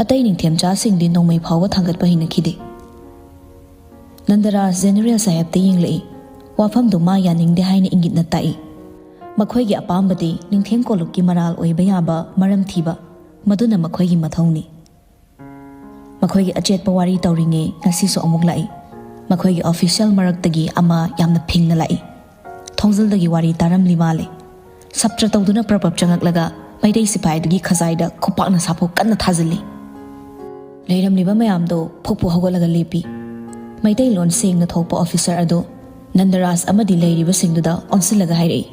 ꯑꯇꯩ ꯅꯤꯡꯊꯦꯝꯆꯥꯁꯤꯡꯗꯤ ꯅꯣꯡꯃꯩ ꯐꯥꯎꯕ ꯊꯥꯡꯒꯠꯄ ꯍꯩꯅꯈꯤꯗꯦ꯫ ꯅꯟꯗꯔꯥꯖ ꯖꯦꯅꯦꯔꯦꯜ ꯁꯥꯍꯦꯕꯇ ꯌꯦꯡꯂꯛꯏ꯫ ꯋꯥꯐꯝꯗꯨ ꯃꯥ ꯌꯥꯅꯤꯡꯗꯦ ꯍꯥꯏꯅ ꯏꯪꯒꯤꯠꯅ ꯇꯥꯛꯏ꯫ ꯃꯈꯣꯏꯒꯤ ꯑꯄꯥꯝꯕꯗꯤ ꯅꯤꯡꯊꯦꯝ ꯀꯣꯂꯨꯞꯀꯤ ꯃꯔꯥꯜ ꯑꯣꯏꯕ ꯌꯥꯕ ꯃꯔꯝ ꯊꯤꯕ, ꯃꯗꯨꯅ ꯃꯈꯣꯏꯒꯤ ꯃꯊꯧꯅꯤ꯫ ꯃꯈꯣꯏꯒꯤ ꯑꯆꯦꯠꯄ ꯋꯥꯔꯤ ꯇꯧꯔꯤꯉꯩ ꯉꯁꯤꯁꯨ ꯑꯃꯨꯛ ꯂꯥꯛꯏ꯫ ꯃꯈꯣꯏꯒꯤ ꯑꯣꯐꯤꯁꯤꯌꯦꯜ ꯃꯔꯛꯇꯒꯤ ꯑꯃ ꯌꯥꯝꯅ ꯐꯤꯡꯅ ꯂꯥꯛꯏ꯫ ꯊꯣꯡꯖꯤꯜꯗꯒꯤ ꯋꯥꯔꯤ ꯇꯥꯔꯝꯂꯤ ꯃꯥꯜꯂꯦ꯫ ꯁꯞꯇ꯭ꯔ ꯇꯧꯗꯨꯅ ꯄ꯭ꯔꯞ ꯄ꯭ꯔꯞ ꯆꯪꯉꯛꯂꯒ ꯃꯩꯇꯩ ꯁꯤꯐꯥꯏꯗꯨꯒꯤ ꯈꯖꯥꯏꯗ ꯈꯨꯄꯥꯛꯅ ꯁꯥꯐꯨ ꯀꯟꯅ ꯊꯥꯖꯤꯜꯂꯤ꯫ ꯂꯩꯔꯝꯂꯤꯕ ꯃꯌꯥꯝꯗꯣ ꯐꯨꯛ ꯐꯨꯛ ꯍꯧꯒꯠꯂꯒ ꯂꯦꯞꯄꯤ꯫ ꯃꯩꯇꯩꯂꯣꯟ ꯁꯦꯡꯅ ꯊꯣꯛꯄ ꯑꯣꯐꯤꯁꯔ ꯑꯗꯨ ꯅꯟꯗꯔꯥꯖ ꯑꯃꯗꯤ ꯂꯩꯔꯤꯕꯁꯤꯡꯗꯨꯗ ꯑꯣꯟꯁꯤꯜꯂꯒ ꯍꯥꯏꯔꯛꯏ,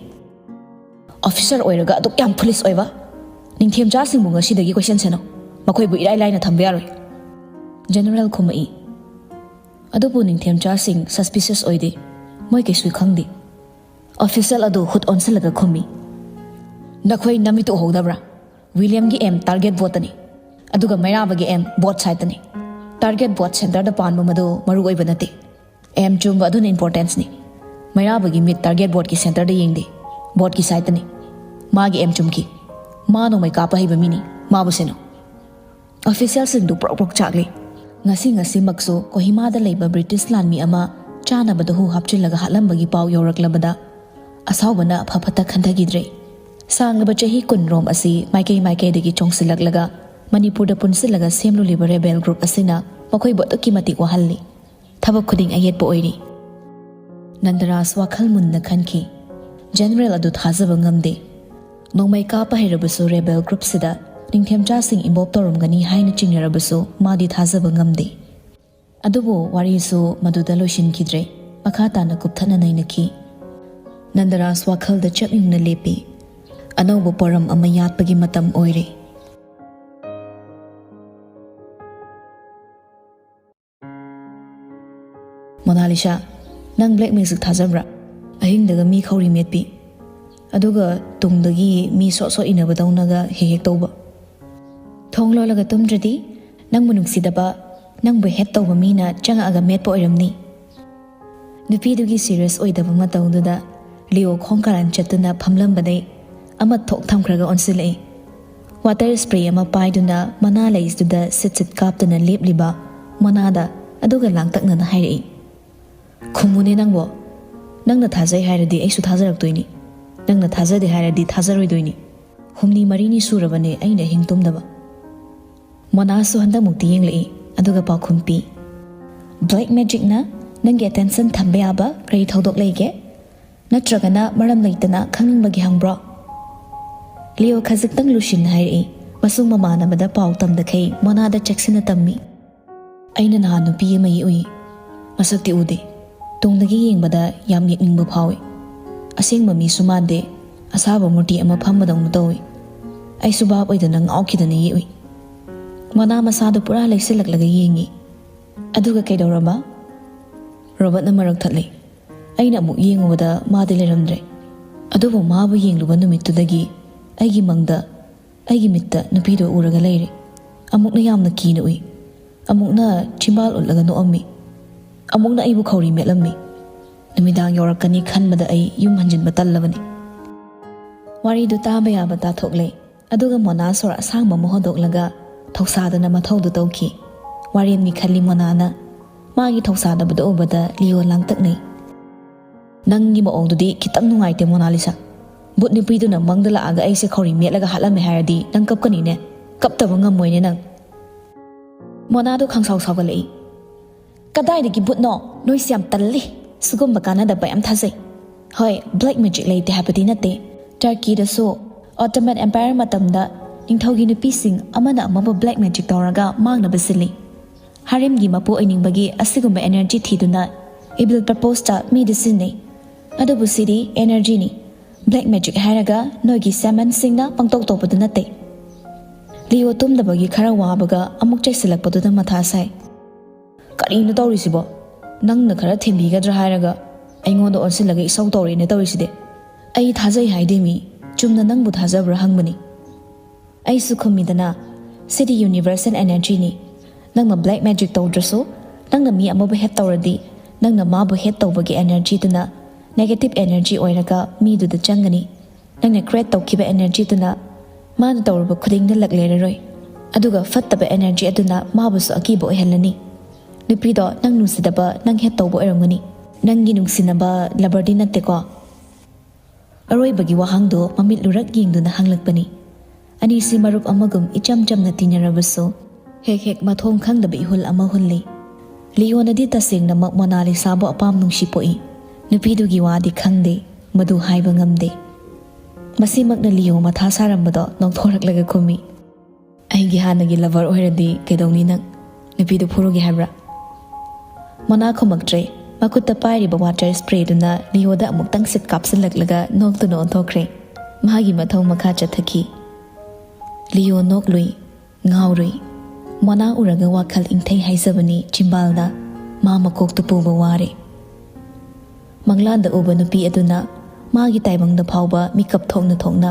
"ꯑꯣꯐꯤꯁꯔ ꯑꯣꯏꯔꯒ ꯑꯗꯨꯛ ꯌꯥꯝ ꯐꯨꯂꯤꯁ ꯑꯣꯏꯕ? ꯅꯤꯡꯊꯦꯝꯆꯥꯁꯤꯡꯕꯨ ꯉꯁꯤꯗꯒꯤ ꯀꯣꯏꯁꯟꯁꯅꯨ꯫ ꯃꯈꯣꯏꯕꯨ ꯏꯔꯥꯏ ꯂꯥꯏꯅ ꯊꯝꯕ ꯌꯥꯔꯣꯏ꯫" ꯖꯦꯅꯔꯦꯜ ꯈꯨꯝꯃꯛꯏ, "ꯑꯗꯨꯕꯨ ꯅꯤꯡꯊꯦꯝꯆꯥꯁꯤꯡ ꯁꯁꯄꯤꯁꯤꯌꯁ ꯑꯣꯏꯗꯦ꯫ ꯃꯣꯏ ꯀꯩꯁꯨ ꯈꯪꯗꯦ꯫" ꯑꯣꯐꯤꯁꯤꯌꯦꯜ ꯑꯗꯨ ꯍꯨꯠ ꯑꯣꯟꯁꯤꯜꯂꯒ ꯈꯨꯝꯃꯤ, "ꯅꯈꯣꯏ ꯅꯃꯤꯠꯇꯨ ꯎꯍꯧꯗꯕ꯭ꯔꯥ? ꯋꯤꯂꯤꯌꯝꯒꯤ ꯑꯦꯝ ꯇꯥꯔꯒꯦꯠ ꯕꯣꯠꯇꯅꯤ, ꯑꯗꯨꯒ ꯃꯩꯔꯥꯕꯒꯤ ꯑꯦꯝ ꯕꯣꯠ ꯁꯥꯏꯠꯇꯅꯤ꯫ ꯇꯥꯔꯒꯦꯠ ꯕꯣꯠ ꯁꯦꯟꯇꯔꯗ ꯄꯥꯟꯕ ꯃꯗꯨ ꯃꯔꯨ ꯑꯣꯏꯕ ꯅꯠꯇꯦ꯫ ꯑꯦꯝ ꯆꯨꯝꯕ ꯑꯗꯨꯅ ꯏꯝꯄꯣꯔꯇꯦꯟꯁꯅꯤ꯫ ꯃꯩꯔꯥꯕꯒꯤ ꯃꯤꯠ ꯇꯥꯔꯒꯦꯠ ꯕꯣꯠꯀꯤ ꯁꯦꯟꯇꯔꯗ ꯌꯦꯡꯗꯦ, ꯕꯣꯠꯀꯤ ꯁꯥꯏꯠꯇꯅꯤ꯫ ꯃꯥꯒꯤ ꯑꯦꯝ ꯆꯨꯝꯈꯤ꯫ ꯃꯥ ꯅꯣꯡꯃꯩ ꯀꯥꯞꯄ ꯍꯩꯕ ꯃꯤꯅꯤ, ꯃꯥꯕꯨ ꯁꯦꯟꯅꯧ꯫" ꯑꯣꯐꯤꯁꯤꯌꯦꯜꯁꯤꯡꯗꯨ ꯄ꯭ꯔꯣꯛ ꯄ꯭ꯔꯣꯛ ꯆꯥꯛꯂꯤ꯫ ꯉꯁꯤ ꯉꯁꯤꯃꯛꯁꯨ ꯀꯣꯍꯤꯃꯥꯗ ꯂꯩꯕ ꯕ꯭ꯔꯤꯇꯤꯁ ꯂꯥꯟꯃꯤ ꯑꯃ ꯆꯥꯅꯕꯗ ꯍꯨ ꯍꯥꯞꯆꯤꯜꯂꯒ ꯍꯥꯠꯂꯝꯕꯒꯤ ꯄꯥꯎ ꯌꯧꯔꯛꯂꯕꯗ ꯑꯁꯥꯎꯕꯅ ꯑꯐ ꯐꯠꯇ ꯈꯟꯊꯈꯤꯗ꯭ꯔꯦ꯫ ꯁꯥꯡꯂꯕ ꯆꯍꯤ ꯀꯨꯟ ꯔꯣꯝ ꯑꯁꯤ ꯃꯥꯏꯀꯩ ꯃꯥꯏꯀꯩꯗꯒꯤ ꯆꯣꯡꯁꯤꯜꯂꯛꯂꯒ ꯃꯅꯤꯄꯨꯔꯗ ꯄꯨꯟꯁꯤꯜꯂꯒ ꯁꯦꯝꯂꯨꯔꯤꯕ ꯔꯦꯕꯦꯜ ꯒ꯭ꯔꯨꯞ ꯑꯁꯤꯅ ꯃꯈꯣꯏꯕꯨ ꯑꯗꯨꯛꯀꯤ ꯃꯇꯤꯛ ꯋꯥꯍꯜꯂꯤ꯫ ꯊꯕꯛ ꯈꯨꯗꯤꯡ ꯑꯌꯦꯠꯄ ꯑꯣꯏꯔꯤ꯫ ꯅꯟꯗꯔꯥꯖ ꯋꯥꯈꯜ ꯃꯨꯟꯅ ꯈꯟꯈꯤ꯫ ꯖꯦꯅꯔꯦꯜ ꯑꯗꯨ ꯊꯥꯖꯕ ꯉꯝꯗꯦ꯫ ꯅꯣꯡꯃꯩ ꯀꯥꯞꯄ ꯍꯩꯔꯕꯁꯨ ꯔꯦꯕꯦꯜ ꯒ꯭ꯔꯨꯞꯁꯤꯗ ꯅꯤꯡꯊꯦꯝꯆꯥꯁꯤꯡ ꯏꯟꯚꯣꯜꯕ ꯇꯧꯔꯝꯒꯅꯤ ꯍꯥꯏꯅ ꯆꯤꯡꯅꯔꯕꯁꯨ ꯃꯥꯗꯤ ꯊꯥꯖꯕ ꯉꯝꯗꯦ꯫ ꯑꯗꯨꯕꯨ ꯋꯥꯔꯤꯁꯨ ꯃꯗꯨꯗ ꯂꯣꯏꯁꯤꯟꯈꯤꯗ꯭ꯔꯦ꯫ ꯃꯈꯥ ꯇꯥꯅ ꯀꯨꯞꯊꯅ ꯅꯩꯅꯈꯤ꯫ ꯅꯟꯗꯔꯥꯖ ꯋꯥꯈꯜꯗ ꯆꯞ ꯌꯨꯡꯅ ꯂꯦꯞꯄꯤ꯫ ꯑꯅꯧꯕ ꯄꯣꯔꯝ ꯑꯃ ꯌꯥꯠꯄꯒꯤ ꯃꯇꯝ ꯑꯣꯏꯔꯦ꯫ ꯃꯣꯅꯥꯂꯤꯁꯥ, ꯅꯪ ꯕ꯭ꯂꯦꯛ ꯃꯦꯖꯤꯛ ꯊꯥꯖꯕ꯭ꯔꯥ? ꯑꯍꯤꯡꯗꯒ ꯃꯤ ꯈꯧꯔꯤ ꯃꯦꯠꯄꯤ, ꯑꯗꯨꯒ ꯇꯨꯡꯗꯒꯤ ꯃꯤ ꯁꯣꯠ ꯁꯣꯠ ꯏꯟꯅꯕꯗꯧꯅꯒ ꯍꯦꯛ ꯍꯦꯛ ꯇꯧꯕ? ꯊꯣꯡ ꯂꯣꯜꯂꯒ ꯇꯨꯝꯗ꯭ꯔꯗꯤ ꯅꯪꯕꯨ ꯅꯨꯡꯁꯤꯗꯕ, ꯅꯪꯕꯨ ꯍꯦꯠ ꯇꯧꯕ ꯃꯤꯅ ꯆꯪꯉꯛꯑꯒ ꯃꯦꯠꯄ ꯑꯣꯏꯔꯝꯅꯤ꯫ ꯅꯨꯄꯤꯗꯨꯒꯤ ꯁꯤꯔꯤꯌꯁ ꯑꯣꯏꯗꯕ ꯃꯇꯧꯗꯨꯗ ꯂꯤꯑꯣ ꯈꯣꯡ ꯀꯥꯔꯟ ꯆꯠꯇꯨꯅ ꯐꯝꯂꯝꯕꯗꯩ ꯑꯃ ꯊꯣꯛ ꯊꯝꯈ꯭ꯔꯒ ꯑꯣꯟꯁꯤꯜꯂꯛꯏ꯫ ꯋꯥꯇꯔ ꯁ꯭ꯄ꯭ꯔꯦ ꯑꯃ ꯄꯥꯏꯗꯨꯅ ꯃꯅꯥ ꯂꯩꯁꯤꯗꯨꯗ ꯁꯤꯠ ꯁꯤꯠ ꯀꯥꯞꯇꯨꯅ ꯂꯦꯞꯂꯤꯕ ꯃꯣꯅꯥꯗ ꯑꯗꯨꯒ ꯂꯥꯡꯇꯛꯅꯅ ꯍꯥꯏꯔꯛꯏ, "ꯈꯨꯝꯃꯨꯅꯦ ꯅꯪꯕꯣ꯫ ꯅꯪꯅ ꯊꯥꯖꯩ ꯍꯥꯏꯔꯗꯤ ꯑꯩꯁꯨ ꯊꯥꯖꯔꯛꯇꯣꯏꯅꯤ꯫ ꯅꯪꯅ ꯊꯥꯖꯗꯦ ꯍꯥꯏꯔꯗꯤ ꯊꯥꯖꯔꯣꯏꯗꯣꯏꯅꯤ꯫ ꯍꯨꯝꯅꯤ ꯃꯔꯤꯅꯤ ꯁꯨꯔꯕꯅꯦ ꯑꯩꯅ ꯑꯍꯤꯡ ꯇꯨꯝꯗꯕ꯫" ꯃꯣꯅꯥꯁꯨ ꯍꯟꯗꯛꯃꯨꯛꯇꯤ ꯌꯦꯡꯂꯛꯏ, ꯑꯗꯨꯒ ꯄꯥꯎꯈꯨꯝ ꯄꯤ, "ꯕ꯭ꯂꯦꯛ ꯃꯦꯖꯤꯛꯅ ꯅꯪꯒꯤ ꯑꯦꯇꯦꯟꯁꯟ ꯊꯝꯕ ꯌꯥꯕ ꯀꯔꯤ ꯊꯧꯗꯣꯛ ꯂꯩꯒꯦ? ꯅꯠꯇ꯭ꯔꯒꯅ ꯃꯔꯝ ꯂꯩꯇꯅ ꯈꯪꯅꯤꯡꯕꯒꯤ ꯍꯪꯕ꯭ꯔꯣ?" ꯂꯤꯑꯣ ꯈꯖꯤꯛꯇꯪ ꯂꯨꯁꯤꯟꯅ ꯍꯥꯏꯔꯛꯏ꯫ ꯃꯁꯨꯡ ꯃꯃꯥꯟꯅꯕꯗ ꯄꯥꯎ ꯇꯝꯗꯈꯩ ꯃꯣꯅꯥꯗ ꯆꯦꯛꯁꯤꯟꯅ ꯇꯝꯃꯤ꯫ "ꯑꯩꯅ ꯅꯍꯥꯟ ꯅꯨꯄꯤ ꯑꯃ ꯌꯦꯛꯎꯏ꯫ ꯃꯁꯛꯇꯤ ꯎꯗꯦ꯫ ꯇꯨꯡꯗꯒꯤ ꯌꯦꯡꯕꯗ ꯌꯥꯝ ꯌꯦꯛꯅꯤꯡꯕ ꯐꯥꯎꯏ꯫ ꯑꯁꯦꯡꯕ ꯃꯤꯁꯨ ꯃꯥꯟꯗꯦ꯫ ꯑꯁꯥꯕ ꯃꯨꯔꯇꯤ ꯑꯃ ꯐꯝꯕꯗꯧꯅ ꯇꯧꯏ꯫ ꯑꯩꯁꯨ ꯚꯥꯞ ꯑꯣꯏꯗꯅ ꯉꯥꯎꯈꯤꯗꯅ ꯌꯦꯛꯎꯏ꯫" ꯃꯣꯅꯥ ꯃꯁꯥꯗꯨ ꯄꯨꯔꯥ ꯂꯩꯁꯤꯜꯂꯛꯂꯒ ꯌꯦꯡꯉꯤ꯫ "ꯑꯗꯨꯒ ꯀꯩꯗꯧꯔꯕ?" ꯔꯣꯕꯔꯠꯅ ꯃꯔꯛ ꯊꯠꯂꯤ꯫ "ꯑꯩꯅ ꯑꯃꯨꯛ ꯌꯦꯡꯉꯨꯕꯗ ꯃꯥꯗꯤ ꯂꯩꯔꯝꯗ꯭ꯔꯦ꯫ ꯑꯗꯨꯕꯨ ꯃꯥꯕꯨ ꯌꯦꯡꯂꯨꯕ ꯅꯨꯃꯤꯠꯇꯨꯗꯒꯤ ꯑꯩꯒꯤ ꯃꯪꯗ ꯑꯩꯒꯤ ꯃꯤꯠꯇ ꯅꯨꯄꯤꯗꯣ ꯎꯔꯒ ꯂꯩꯔꯦ꯫ ꯑꯃꯨꯛꯅ ꯌꯥꯝꯅ ꯀꯤꯅ ꯎꯏ, ꯑꯃꯨꯛꯅ ꯆꯤꯝꯕꯥꯜ ꯎꯠꯂꯒ ꯅꯣꯛꯑꯝꯃꯤ, ꯑꯃꯨꯛꯅ ꯑꯩꯕꯨ ꯈꯧꯔꯤ ꯃꯦꯠꯂꯝꯃꯤ꯫ ꯅꯨꯃꯤꯗꯥꯡ ꯌꯧꯔꯛꯀꯅꯤ ꯈꯟꯕꯗ ꯑꯩ ꯌꯨꯝ ꯍꯟꯖꯤꯟꯕ ꯇꯜꯂꯕꯅꯤ꯫" ꯋꯥꯔꯤꯗꯨ ꯇꯥꯕ ꯌꯥꯕ ꯇꯥꯊꯣꯛꯂꯦ꯫ ꯑꯗꯨꯒ ꯃꯣꯅꯥ ꯁꯣꯔ ꯑꯁꯥꯡꯕ ꯑꯃ ꯍꯣꯟꯗꯣꯛꯂꯒ ꯊꯧꯁꯥꯗꯅ ꯃꯊꯧꯗꯨ ꯇꯧꯈꯤ꯫ ꯋꯥꯔꯦꯝꯅꯤ ꯈꯜꯂꯤ ꯃꯣꯅꯥꯅ꯫ ꯃꯥꯒꯤ ꯊꯧꯁꯥꯗꯕꯗꯨ ꯎꯕꯗ ꯂꯤꯑꯣ ꯂꯥꯡꯇꯛꯅꯩ꯫ "ꯅꯪꯒꯤ ꯃꯑꯣꯡꯗꯨꯗꯤ ꯈꯤꯇꯪ ꯅꯨꯡꯉꯥꯏꯇꯦ, ꯃꯣꯅꯥꯂꯤꯁꯥ꯫ ꯕꯨꯠ ꯅꯨꯄꯤꯗꯨꯅ ꯃꯪꯗ ꯂꯥꯛꯑꯒ ꯑꯩꯁꯦ ꯈꯧꯔꯤ ꯃꯦꯠꯂꯒ ꯍꯥꯠꯂꯝꯃꯦ ꯍꯥꯏꯔꯗꯤ ꯅꯪ ꯀꯞꯀꯅꯤꯅꯦ꯫ ꯀꯞꯇꯕ ꯉꯝꯃꯣꯏꯅꯦ ꯅꯪ꯫" ꯃꯣꯅꯥꯗꯣ ꯈꯪꯁꯥꯎ ꯁꯥꯎꯒꯠꯂꯛꯏ꯫ "ꯀꯗꯥꯏꯗꯒꯤ ꯕꯨꯠꯅꯣ? ꯅꯣꯏꯁꯦ ꯌꯥꯝ ꯇꯜꯂꯤ꯫ ꯁꯤꯒꯨꯝꯕ ꯀꯥꯟꯅꯗꯕ ꯌꯥꯝ ꯊꯥꯖꯩ꯫ ꯍꯣꯏ, ꯕ꯭ꯂꯦꯛ ꯃꯦꯖꯤꯛ ꯂꯩꯇꯦ ꯍꯥꯏꯕꯗꯤ ꯅꯠꯇꯦ꯫ ꯇꯔꯀꯤꯗꯁꯨ ꯑꯣꯇꯣꯃꯟ ꯑꯦꯝꯄꯥꯌꯔ ꯃꯇꯝꯗ ꯅꯤꯡꯊꯧꯒꯤ ꯅꯨꯄꯤꯁꯤꯡ ꯑꯃꯅ ꯑꯃꯕꯨ ꯕ꯭ꯂꯦꯛ ꯃꯦꯖꯤꯛ ꯇꯧꯔꯒ ꯃꯥꯡꯅꯕ ꯁꯤꯜꯂꯤ꯫ ꯍꯥꯔꯦꯝꯒꯤ ꯃꯄꯨ ꯑꯣꯏꯅꯤꯡꯕꯒꯤ ꯑꯁꯤꯒꯨꯝꯕ ꯑꯦꯅꯔꯖꯤ ꯊꯤꯗꯨꯅ ꯏꯚꯤꯜ ꯄꯔꯄꯣꯁꯇ ꯃꯤꯗꯤ ꯁꯤꯖꯤꯟꯅꯩ꯫ ꯑꯗꯨꯕꯨ ꯁꯤꯗꯤ ꯑꯦꯅꯔꯖꯤꯅꯤ꯫ ꯕ꯭ꯂꯦꯛ ꯃꯦꯖꯤꯛ ꯍꯥꯏꯔꯒ ꯅꯣꯏꯒꯤ ꯁꯦꯃꯟꯁꯤꯡꯅ ꯄꯪꯇꯧ ꯇꯧꯕꯗꯨ ꯅꯠꯇꯦ꯫" ꯂꯤꯑꯣ ꯇꯨꯝꯗꯕꯒꯤ ꯈꯔ ꯋꯥꯕꯒ ꯑꯃꯨꯛ ꯆꯩꯁꯤꯜꯂꯛꯄꯗꯨꯗ ꯃꯊꯥ ꯁꯥꯏ꯫ "ꯀꯔꯤꯅꯣ ꯇꯧꯔꯤꯁꯤꯕꯣ? ꯅꯪꯅ ꯈꯔ ꯊꯦꯝꯕꯤꯒꯗ꯭ꯔꯥ ꯍꯥꯏꯔꯒ ꯑꯩꯉꯣꯟꯗ ꯑꯣꯟꯁꯤꯜꯂꯒ ꯏꯁꯧ ꯇꯧꯔꯦꯅꯦ ꯇꯧꯔꯤꯁꯤꯗꯤ꯫ ꯑꯩ ꯊꯥꯖꯩ ꯍꯥꯏꯗꯦ ꯃꯤ, ꯆꯨꯝꯅ ꯅꯪꯕꯨ ꯊꯥꯖꯕ꯭ꯔꯥ ꯍꯪꯕꯅꯤ꯫" ꯑꯩꯁꯨ ꯈꯨꯝꯃꯤꯗꯅ, "ꯁꯤꯗꯤ ꯌꯨꯅꯤꯚꯔꯁꯦꯜ ꯑꯦꯅꯔꯖꯤꯅꯤ꯫ ꯅꯪꯅ ꯕ꯭ꯂꯦꯛ ꯃꯦꯖꯤꯛ ꯇꯧꯗ꯭ꯔꯁꯨ, ꯅꯪꯅ ꯃꯤ ꯑꯃꯕꯨ ꯍꯦꯠ ꯇꯧꯔꯗꯤ, ꯅꯪꯅ ꯃꯥꯕꯨ ꯍꯦꯠ ꯇꯧꯕꯒꯤ ꯑꯦꯅꯔꯖꯤꯗꯨꯅ negative energy ꯑꯣꯏꯔꯒ ꯃꯤꯗꯨꯗ ꯆꯪꯒꯅꯤ꯫ ꯅꯪꯅ create ꯇꯧꯈꯤꯕ energyꯗꯨꯅ ꯃꯥꯅ ꯇꯧꯔꯨꯕ ꯈꯨꯗꯤꯡꯗ ꯂꯛ ꯂꯩꯔꯔꯣꯏ꯫ ꯑꯗꯨꯒ ꯐꯠꯇꯕ energy ꯑꯗꯨꯅ ꯃꯥꯕꯨꯁꯨ ꯑꯀꯤꯕ ꯑꯣꯏꯍꯜꯂꯅꯤ꯫ ꯅꯨꯄꯤꯗꯣ ꯅꯪ ꯅꯨꯡꯁꯤꯗꯕ, ꯅꯪ hate ꯇꯧꯕ ꯑꯣꯏꯔꯝꯒꯅꯤ꯫ ꯅꯪꯒꯤ ꯅꯨꯡꯁꯤꯅꯕ loverꯗꯤ ꯅꯠꯇꯦꯀꯣ? ꯑꯔꯣꯏꯕꯒꯤ ꯋꯥꯍꯪꯗꯨ ꯃꯃꯤꯠ ꯂꯨꯔꯛ ꯌꯦꯡꯗꯨꯅ ꯍꯪꯂꯛꯄꯅꯤ꯫ ꯑꯅꯤꯁꯤ ꯃꯔꯨꯞ ꯑꯃꯒꯨꯝ ꯏꯆꯝ ꯆꯝꯅ ꯇꯤꯟꯅꯔꯕꯁꯨ, ꯍꯦꯛ ꯍꯦꯛ ꯃꯊꯣꯡ ꯈꯪꯗꯕ ꯏꯍꯨꯜ ꯑꯃ ꯍꯨꯜꯂꯤ꯫ ꯂꯤꯌꯣꯅꯗꯤ ꯇꯁꯦꯡꯅꯃꯛ ꯃꯣꯅꯥꯂꯤꯁꯥꯕꯨ ꯑꯄꯥꯝ ꯅꯨꯡꯁꯤ ꯄꯣꯛꯏ꯫ ꯅꯨꯄꯤꯗꯨꯒꯤ ꯋꯥꯗꯤ ꯈꯪꯗꯦ, ꯃꯗꯨ ꯍꯥꯏꯕ ꯉꯝꯗꯦ꯫ ꯃꯁꯤꯃꯛꯅ ꯂꯤꯌꯣ ꯃꯊꯥ ꯁꯥꯔꯝꯕꯗꯣ ꯅꯣꯛꯊꯣꯔꯛꯂꯒ ꯈꯨꯝꯃꯤ, "ꯑꯩꯒꯤ ꯍꯥꯟꯅꯒꯤ lover ꯑꯣꯏꯔꯗꯤ ꯀꯩꯗꯧꯅꯤ ꯅꯪ? ꯅꯨꯄꯤꯗꯨ ꯐꯨꯔꯨꯒꯦ ꯍꯥꯏꯕ꯭ꯔꯥ?" ꯃꯣꯅꯥ ꯈꯨꯝꯃꯛꯇ꯭ꯔꯦ꯫ ꯃꯈꯨꯠꯇ ꯄꯥꯏꯔꯤꯕ water sprayꯗꯨꯅ ꯂꯤꯌꯣꯗ ꯑꯃꯨꯛꯇꯪ ꯁꯤꯠ ꯀꯥꯞꯁꯤꯜꯂꯛꯂꯒ ꯅꯣꯛꯇꯨꯅ ꯑꯣꯟꯊꯣꯛꯈ꯭ꯔꯦ꯫ ꯃꯍꯥꯛꯀꯤ ꯃꯊꯧ ꯃꯈꯥ ꯆꯠꯊꯈꯤ꯫ ꯂꯤꯌꯣ ꯅꯣꯛꯂꯨꯏ, ꯉꯥꯎꯔꯨꯏ꯫ ꯃꯣꯅꯥ ꯎꯔꯒ ꯋꯥꯈꯜ ꯏꯪꯊꯩ ꯍꯥꯏꯖꯕꯅꯤ ꯆꯤꯝꯕꯥꯜꯗ꯫ ꯃꯥ ꯃꯀꯣꯛꯇꯨ ꯄꯨꯕ ꯋꯥꯔꯦ꯫ ꯃꯪꯂꯥꯟꯗ ꯎꯕ ꯅꯨꯄꯤ ꯑꯗꯨꯅ ꯃꯥꯒꯤ ꯇꯥꯏꯕꯪꯗ ꯐꯥꯎꯕ ꯃꯤꯀꯞ ꯊꯣꯛꯅ ꯊꯣꯛꯅ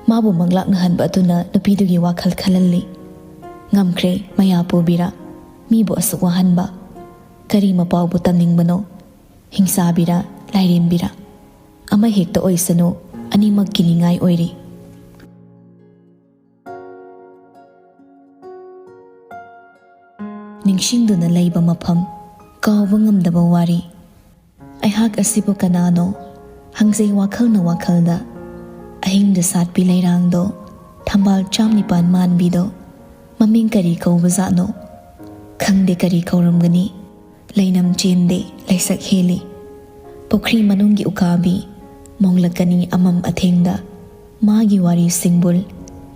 ꯃꯥꯕꯨ ꯃꯪꯂꯥꯛꯅꯍꯟꯕ ꯑꯗꯨꯅ ꯅꯨꯄꯤꯗꯨꯒꯤ ꯋꯥꯈꯜ ꯈꯜꯍꯜꯂꯤ꯫ ꯉꯝꯈ꯭ꯔꯦ, ꯃꯌꯥ ꯄꯨꯕꯤꯔꯥ꯫ ꯃꯤꯕꯨ ꯑꯁꯨꯛ ꯋꯥꯍꯟꯕ꯫ ꯀꯔꯤ ꯃꯄꯥꯎꯕꯨ ꯇꯝꯅꯤꯡꯕꯅꯣ? ꯍꯤꯡꯁꯥꯕꯤꯔꯥ, ꯂꯥꯏꯔꯦꯝꯕꯤꯔꯥ? ꯑꯃ ꯍꯦꯛꯇ ꯑꯣꯏꯁꯅꯨ, ꯑꯅꯤꯃꯛ ꯀꯤꯅꯤꯡꯉꯥꯏ ꯑꯣꯏꯔꯤ꯫ ꯅꯤꯡꯁꯤꯡꯗꯨꯅ ꯂꯩꯕ ꯃꯐꯝ, ꯀꯥꯎꯕ ꯉꯝꯗꯕ ꯋꯥꯔꯤ꯫ ꯑꯩꯍꯥꯛ ꯑꯁꯤꯕꯨ ꯀꯅꯥꯅꯣ? ꯍꯪꯖꯩ ꯋꯥꯈꯜꯅ ꯋꯥꯈꯜꯗ꯫ ꯑꯍꯤꯡꯗ ꯁꯥꯠꯄꯤ ꯂꯩꯔꯥꯡꯗꯣ, ꯊꯝꯕꯥꯜ ꯆꯥꯝ ꯅꯤꯄꯥꯟ ꯃꯥꯟꯕꯤꯗꯣ, ꯃꯃꯤꯡ ꯀꯔꯤ ꯀꯧꯕꯖꯥꯠꯅꯣ? ꯈꯪꯗꯦ ꯀꯔꯤ ꯀꯧꯔꯝꯒꯅꯤ꯫ ꯂꯩꯅꯝ ꯆꯦꯟꯗꯦ, ꯂꯩꯁꯛ ꯍꯦꯜꯂꯤ꯫ ꯄꯨꯈ꯭ꯔꯤ ꯃꯅꯨꯡꯒꯤ ꯎꯀꯥꯕꯤ, ꯃꯣꯡꯂꯛꯀꯅꯤ ꯑꯃꯝ ꯑꯊꯦꯡꯗ꯫ ꯃꯥꯒꯤ ꯋꯥꯔꯤ ꯁꯤꯡꯕꯨꯜ,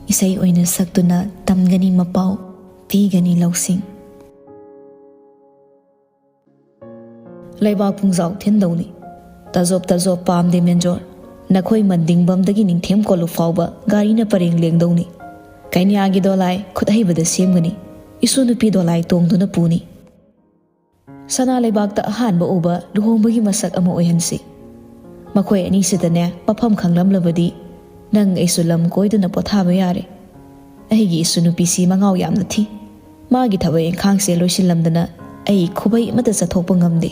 ꯏꯁꯩ ꯑꯣꯏꯅ ꯁꯛꯇꯨꯅ ꯇꯝꯒꯅꯤ ꯃꯄꯥꯎ, ꯄꯤꯒꯅꯤ ꯂꯧꯁꯤꯡ꯫ ꯂꯩꯕꯥꯛ ꯄꯨꯡꯖꯥꯎ ꯊꯤꯟꯗꯧꯅꯤ꯫ ꯇꯖꯣꯞ ꯇꯖꯣꯞ ꯄꯥꯝꯗꯦ ꯃꯦꯟꯖꯣꯔ꯫ ꯅꯈꯣꯏ ꯃꯟꯗꯤꯡꯕꯝꯗꯒꯤ ꯅꯤꯡꯊꯦꯝ ꯀꯣꯂꯨꯞ ꯐꯥꯎꯕ ꯒꯥꯔꯤꯅ ꯄꯔꯦꯡ ꯂꯦꯡꯗꯧꯅꯤ꯫ ꯀꯩꯅ꯭ꯌꯥꯒꯤ ꯗꯣꯂꯥꯏ ꯈꯨꯠ ꯍꯩꯕꯗ ꯁꯦꯝꯒꯅꯤ꯫ ꯏꯁꯨ ꯅꯨꯄꯤ ꯗꯣꯂꯥꯏ ꯇꯣꯡꯗꯨꯅ ꯄꯨꯅꯤ꯫ ꯁꯅꯥ ꯂꯩꯕꯥꯛꯇ ꯑꯍꯥꯟꯕ ꯎꯕ ꯂꯨꯍꯣꯡꯕꯒꯤ ꯃꯁꯛ ꯑꯃ ꯑꯣꯏꯍꯟꯁꯤ꯫ ꯃꯈꯣꯏ ꯑꯅꯤꯁꯤꯗꯅꯦ ꯃꯐꯝ ꯈꯪꯂꯝꯂꯕꯗꯤ ꯅꯪ ꯑꯩꯁꯨ ꯂꯝ ꯀꯣꯏꯗꯨꯅ ꯄꯣꯊꯥꯕ ꯌꯥꯔꯦ꯫ ꯑꯩꯒꯤ ꯏꯁꯨ ꯅꯨꯄꯤꯁꯤ ꯃꯉꯥꯎ ꯌꯥꯝꯅ ꯊꯤ꯫ ꯃꯥꯒꯤ ꯊꯕꯛ ꯏꯪꯈꯥꯡꯁꯦ ꯂꯣꯏꯁꯤꯜꯂꯝꯗꯅ ꯑꯩ ꯈꯨꯕꯩ ꯑꯃꯠꯇ ꯆꯠꯊꯣꯛꯄ ꯉꯝꯗꯦ꯫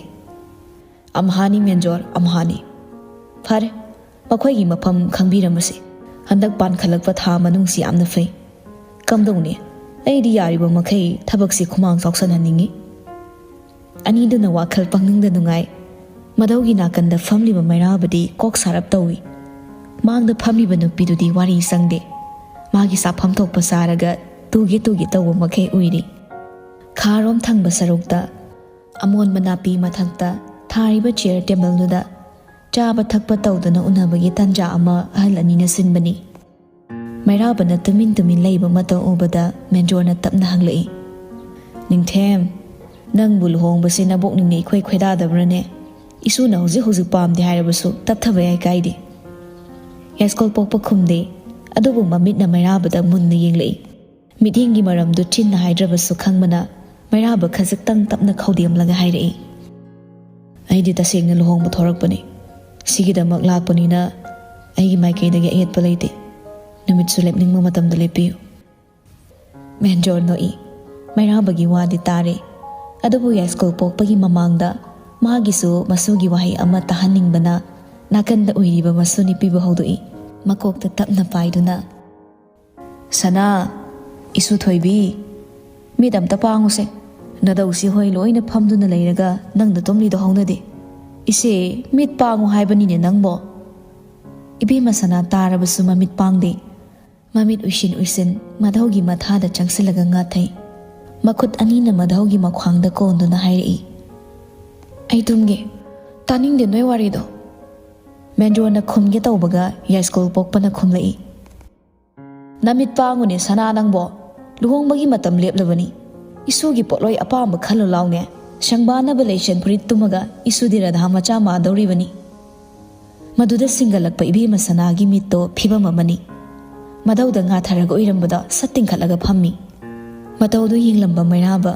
ꯑꯝꯍꯥꯅꯤ ꯃꯦꯟꯖꯣꯔ, ꯑꯝꯍꯥꯅꯤ꯫ "ꯐꯔꯦ, ꯃꯈꯣꯏꯒꯤ ꯃꯐꯝ ꯈꯪꯕꯤꯔꯝꯃꯁꯤ꯫ ꯍꯟꯗꯛ ꯄꯥꯟꯈꯠꯂꯛꯄ ꯊꯥ ꯃꯅꯨꯡꯁꯤ ꯌꯥꯝꯅ ꯐꯩ꯫ ꯀꯝꯗꯧꯅꯤ? ꯑꯩꯗꯤ ꯌꯥꯔꯤꯕ ꯃꯈꯩ ꯊꯕꯛꯁꯤ ꯈꯨꯃꯥꯡ ꯆꯥꯎꯁꯟꯍꯟꯅꯤꯡꯏ꯫" ꯑꯅꯤꯗꯨꯅ ꯋꯥꯈꯜ ꯄꯪꯅꯨꯡꯗ ꯅꯨꯡꯉꯥꯏ꯫ ꯃꯙꯧꯒꯤ ꯅꯥꯀꯟꯗ ꯐꯝꯂꯤꯕ ꯃꯩꯔꯥꯕꯗꯤ ꯀꯣꯛ ꯁꯥꯔꯞ ꯇꯧꯏ꯫ ꯃꯥꯡꯗ ꯐꯝꯂꯤꯕ ꯅꯨꯄꯤꯗꯨꯗꯤ ꯋꯥꯔꯤ ꯆꯪꯗꯦ꯫ ꯃꯥꯒꯤ ꯆꯥꯐꯝ ꯊꯣꯛꯄ ꯆꯥꯔꯒ ꯇꯨꯒꯦ ꯇꯨꯒꯦ ꯇꯧꯕ ꯃꯈꯩ ꯎꯏꯔꯤ꯫ ꯈꯥꯔꯣꯝ ꯊꯪꯕ ꯁꯔꯨꯛꯇ ꯑꯃꯣꯟꯕ ꯅꯥꯄꯤ ꯃꯊꯛꯇ ꯊꯥꯔꯤꯕ ꯆꯤꯌꯔ ꯇꯦꯕꯜꯗꯨꯗ ꯆꯥꯕ ꯊꯛꯄ ꯇꯧꯗꯨꯅ ꯎꯅꯕꯒꯤ ꯇꯥꯟꯖꯥ ꯑꯃ ꯑꯍꯜ ꯑꯅꯤꯅ ꯁꯤꯟꯕꯅꯤ꯫ ꯃꯩꯔꯥꯕꯅ ꯇꯨꯃꯤꯟ ꯇꯨꯃꯤꯟ ꯂꯩꯕ ꯃꯇꯧ ꯎꯕꯗ ꯃꯦꯟꯖꯣꯔꯅ ꯇꯞꯅ ꯍꯪꯂꯛꯏ, "ꯅꯤꯡꯊꯦꯝ, ꯅꯪꯕꯨ ꯂꯨꯍꯣꯡꯕꯁꯦ ꯅꯕꯣꯛꯅꯤꯡꯅ ꯏꯈꯣꯏ ꯈꯣꯏꯗꯥꯗꯕ꯭ꯔꯅꯦ? ꯏꯁꯨꯅ ꯍꯧꯖꯤꯛ ꯍꯧꯖꯤꯛ ꯄꯥꯝꯗꯦ ꯍꯥꯏꯔꯕꯁꯨ ꯇꯞꯊꯕ ꯌꯥꯏ ꯀꯥꯏꯗꯦ꯫" ꯌꯥꯏꯁ꯭ꯀꯨꯜ ꯄꯣꯛꯄ ꯈꯨꯝꯗꯦ, ꯑꯗꯨꯕꯨ ꯃꯃꯤꯠꯅ ꯃꯩꯔꯥꯕꯗ ꯃꯨꯟꯅ ꯌꯦꯡꯂꯛꯏ꯫ ꯃꯤꯠꯌꯦꯡꯒꯤ ꯃꯔꯝꯗꯨ ꯆꯤꯟꯅ ꯍꯥꯏꯗ꯭ꯔꯕꯁꯨ ꯈꯪꯕꯅ ꯃꯩꯔꯥꯕ ꯈꯖꯤꯛꯇꯪ ꯇꯞꯅ ꯈꯧꯗꯦꯝꯂꯒ ꯍꯥꯏꯔꯛꯏ, "ꯑꯩꯗꯤ ꯇꯁꯦꯡꯅ ꯂꯨꯍꯣꯡꯕ ꯊꯣꯔꯛꯄꯅꯤ꯫ ꯁꯤꯒꯤꯗꯃꯛ ꯂꯥꯛꯄꯅꯤꯅ ꯑꯩꯒꯤ ꯃꯥꯏꯀꯩꯗꯒꯤ ꯑꯌꯦꯠꯄ ꯂꯩꯇꯦ꯫ ꯅꯨꯃꯤꯠꯁꯨ ꯂꯦꯞꯅꯤꯡꯕ ꯃꯇꯝꯗ ꯂꯦꯞꯄꯤꯌꯨ꯫" ꯃꯦꯟꯖꯣꯔ ꯅꯣꯛꯏ꯫ ꯃꯩꯔꯥꯕꯒꯤ ꯋꯥꯗꯤ ꯇꯥꯔꯦ, ꯑꯗꯨꯕꯨ ꯌꯥꯏꯁ꯭ꯀꯨꯜ ꯄꯣꯛꯄꯒꯤ ꯃꯃꯥꯡꯗ ꯃꯥꯒꯤꯁꯨ ꯃꯁꯨꯒꯤ ꯋꯥꯍꯩ ꯑꯃ ꯇꯥꯍꯟꯅꯤꯡꯕꯅ ꯅꯥꯀꯟꯗ ꯎꯏꯔꯤꯕ ꯃꯁꯨ ꯅꯨꯄꯤꯕꯨ ꯍꯧꯗꯣꯛꯏ꯫ ꯃꯀꯣꯛꯇ ꯇꯞꯅ ꯄꯥꯏꯗꯨꯅ, "ꯁꯅꯥ, ꯏꯁꯨ ꯊꯣꯏꯕꯤ, ꯃꯤꯠ ꯑꯝꯇ ꯄꯥꯡꯉꯨꯁꯦ꯫ ꯅꯗꯧꯁꯤ ꯍꯣꯏ ꯂꯣꯏꯅ ꯐꯝꯗꯨꯅ ꯂꯩꯔꯒ ꯅꯪꯅ ꯇꯨꯝꯂꯤꯗꯣ ꯍꯧꯅꯗꯦ꯫ ꯏꯆꯦ, ꯃꯤꯠ ꯄꯥꯡꯉꯨ ꯍꯥꯏꯕꯅꯤꯅꯦ ꯅꯪꯕꯣ꯫" ꯏꯕꯦꯝꯃ ꯁꯅꯥ ꯇꯥꯔꯕꯁꯨ ꯃꯃꯤꯠ ꯄꯥꯡꯗꯦ꯫ ꯃꯃꯤꯠ ꯎꯏꯁꯤꯟ ꯎꯏꯁꯤꯟ ꯃꯙꯧꯒꯤ ꯃꯊꯥꯗ ꯆꯪꯁꯤꯜꯂꯒ ꯉꯥꯊꯩ꯫ ꯃꯈꯨꯠ ꯑꯅꯤꯅ ꯃꯙꯧꯒꯤ ꯃꯈ꯭ꯋꯥꯡꯗ ꯀꯣꯟꯗꯨꯅ ꯍꯥꯏꯔꯛꯏ, "ꯑꯩ ꯇꯨꯝꯒꯦ꯫ ꯇꯥꯅꯤꯡꯗꯦ ꯅꯣꯏ ꯋꯥꯔꯤꯗꯣ꯫" ꯃꯦꯟꯖꯣꯔꯅ ꯈꯨꯝꯒꯦ ꯇꯧꯕꯒ ꯌꯥꯏꯁ꯭ꯀꯨꯜ ꯄꯣꯛꯄꯅ ꯈꯨꯝꯂꯛꯏ, "ꯅꯃꯤꯠ ꯄꯥꯡꯉꯨꯅꯦ ꯁꯅꯥ ꯅꯪꯕꯣ꯫ ꯂꯨꯍꯣꯡꯕꯒꯤ ꯃꯇꯝ ꯂꯦꯞꯂꯕꯅꯤ꯫ ꯏꯁꯨꯒꯤ ꯄꯣꯠꯂꯣꯏ ꯑꯄꯥꯝꯕ ꯈꯜꯂꯨ ꯂꯥꯎꯅꯦ꯫ ꯁꯪꯕꯥꯅꯕ ꯂꯩꯁꯦꯟ ꯐꯨꯔꯤꯠ ꯇꯨꯝꯃꯒ ꯏꯁꯨꯗꯤ ꯔꯥꯙꯥ ꯃꯆꯥ ꯃꯥꯗꯧꯔꯤꯕꯅꯤ꯫" ꯃꯗꯨꯗ ꯁꯤꯡꯒꯠꯂꯛꯄ ꯏꯕꯦꯝꯃ ꯁꯅꯥꯒꯤ ꯃꯤꯠꯇꯣ ꯐꯤꯕꯝ ꯑꯃꯅꯤ꯫ ꯃꯙꯧꯗ ꯉꯥꯊꯔꯒ ꯎꯏꯔꯝꯕꯗꯣ ꯁꯠ ꯇꯤꯡꯈꯠꯂꯒ ꯐꯝꯃꯤ꯫ ꯃꯇꯧꯗꯨ ꯌꯦꯡꯂꯝꯕ ꯃꯩꯔꯥꯕ,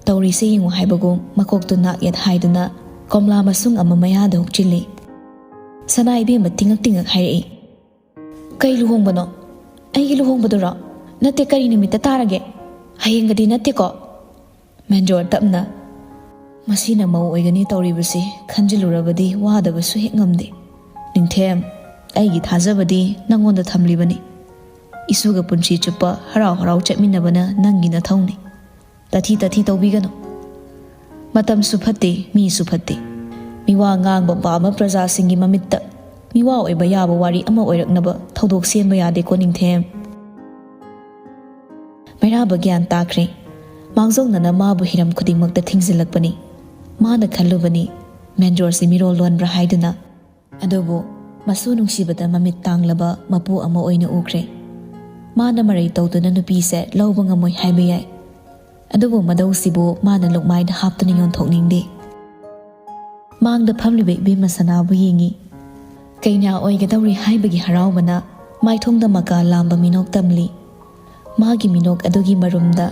"ꯇꯧꯔꯤꯁꯦ ꯌꯦꯡꯉꯨ" ꯍꯥꯏꯕꯒꯨꯝ ꯃꯀꯣꯛꯇꯨ ꯅꯥꯛ ꯌꯦꯠ ꯍꯥꯏꯗꯨꯅ ꯀꯣꯝꯂꯥ ꯃꯁꯨꯡ ꯑꯃ ꯃꯌꯥꯗ ꯍꯨꯛꯆꯤꯜꯂꯤ꯫ ꯁꯅꯥ ꯏꯕꯦꯝꯃ ꯇꯤꯡꯉꯛ ꯇꯤꯡꯉꯛ ꯍꯥꯏꯔꯛꯏ, "ꯀꯩ ꯂꯨꯍꯣꯡꯕꯅꯣ? ꯑꯩꯒꯤ ꯂꯨꯍꯣꯡꯕꯗꯨꯔꯣ? ꯅꯠꯇꯦ, ꯀꯔꯤ ꯅꯨꯃꯤꯠꯇ ꯇꯥꯔꯒꯦ? ꯍꯌꯦꯡꯒꯗꯤ ꯅꯠꯇꯦꯀꯣ?" ꯃꯦꯟꯖꯣꯔ ꯇꯞꯅ, "ꯃꯁꯤꯅ ꯃꯧ ꯑꯣꯏꯒꯅꯤ ꯇꯧꯔꯤꯕꯁꯤ ꯈꯟꯖꯤꯜꯂꯨꯔꯕꯗꯤ ꯋꯥꯗꯕꯁꯨ ꯍꯦꯛ ꯉꯝꯗꯦ꯫" ꯅꯤꯡꯊꯦꯝ, ꯑꯩꯒꯤ ꯊꯥꯖꯕꯗꯤ ꯅꯪꯉꯣꯟꯗ ꯊꯝꯂꯤꯕꯅꯤ꯫ ꯏꯁꯨꯒ ꯄꯨꯟꯁꯤ ꯆꯨꯞꯄ ꯍꯔꯥꯎ ꯍꯔꯥꯎ ꯆꯠꯃꯤꯟꯅꯕꯅ ꯅꯪꯒꯤ ꯅꯊꯧꯅꯤ꯫ ꯇꯥꯊꯤ ꯇꯥꯊꯤ ꯇꯧꯕꯤꯒꯅꯨ꯫ ꯃꯇꯝꯁꯨ ꯐꯠꯇꯦ, ꯃꯤꯁꯨ ꯐꯠꯇꯦ꯫ ꯃꯤꯋꯥ ꯉꯥꯡꯕ ꯄꯥꯝꯕ ꯄ꯭ꯔꯖꯥꯁꯤꯡꯒꯤ ꯃꯃꯤꯠꯇ ꯃꯤꯋꯥ ꯑꯣꯏꯕ ꯌꯥꯕ ꯋꯥꯔꯤ ꯑꯃ ꯑꯣꯏꯔꯛꯅꯕ ꯊꯧꯗꯣꯛ ꯁꯦꯝꯕ ꯌꯥꯗꯦꯀꯣ, ꯅꯤꯡꯊꯦꯝ꯫ ꯃꯩꯔꯥꯕ ꯒ꯭ꯌꯥꯟ ꯇꯥꯈ꯭ꯔꯦ꯫ ꯃꯥꯡꯖꯧꯅꯅ ꯃꯥꯕꯨ ꯍꯤꯔꯝ ꯈꯨꯗꯤꯡꯃꯛꯇ ꯊꯤꯡꯖꯤꯜꯂꯛꯄꯅꯤ꯫ ꯃꯥꯅ ꯈꯜꯂꯨꯕꯅꯤ, ꯃꯦꯟꯖꯣꯔꯁꯤ ꯃꯤꯔꯣꯜ ꯂꯣꯟꯕ꯭ꯔꯥ ꯍꯥꯏꯗꯨꯅ꯫ ꯑꯗꯨꯕꯨ ꯃꯁꯨ ꯅꯨꯡꯁꯤꯕꯗ ꯃꯃꯤꯠ ꯇꯥꯡꯂꯕ ꯃꯄꯨ ꯑꯃ ꯑꯣꯏꯅ ꯎꯈ꯭ꯔꯦ꯫ ꯃꯥꯅ ꯃꯔꯩ ꯇꯧꯗꯨꯅ ꯅꯨꯄꯤꯁꯦ ꯂꯧꯕ ꯉꯝꯃꯣꯏ ꯍꯥꯏꯕ ꯌꯥꯏ꯫ ꯑꯗꯨꯕꯨ ꯃꯗꯧꯁꯤꯕꯨ ꯃꯥꯅ ꯂꯨꯛꯃꯥꯏꯗ ꯍꯥꯞꯇꯨꯅ ꯌꯣꯟꯊꯣꯛꯅꯤꯡꯗꯦ꯫ ꯃꯥꯡꯗ ꯐꯝꯂꯤꯕ ꯏꯕꯦꯝꯃ ꯁꯅꯥꯕꯨ ꯌꯦꯡꯉꯤ꯫ ꯀꯩꯅꯥ ꯑꯣꯏꯒꯗꯧꯔꯤ ꯍꯥꯏꯕꯒꯤ ꯍꯔꯥꯎꯕꯅ ꯃꯥꯏꯊꯣꯡꯗ ꯃꯀꯥ ꯂꯥꯝꯕ ꯃꯤꯅꯣꯛ ꯇꯝꯂꯤ꯫ ꯃꯥꯒꯤ ꯃꯤꯅꯣꯛ ꯑꯗꯨꯒꯤ ꯃꯔꯨꯝꯗ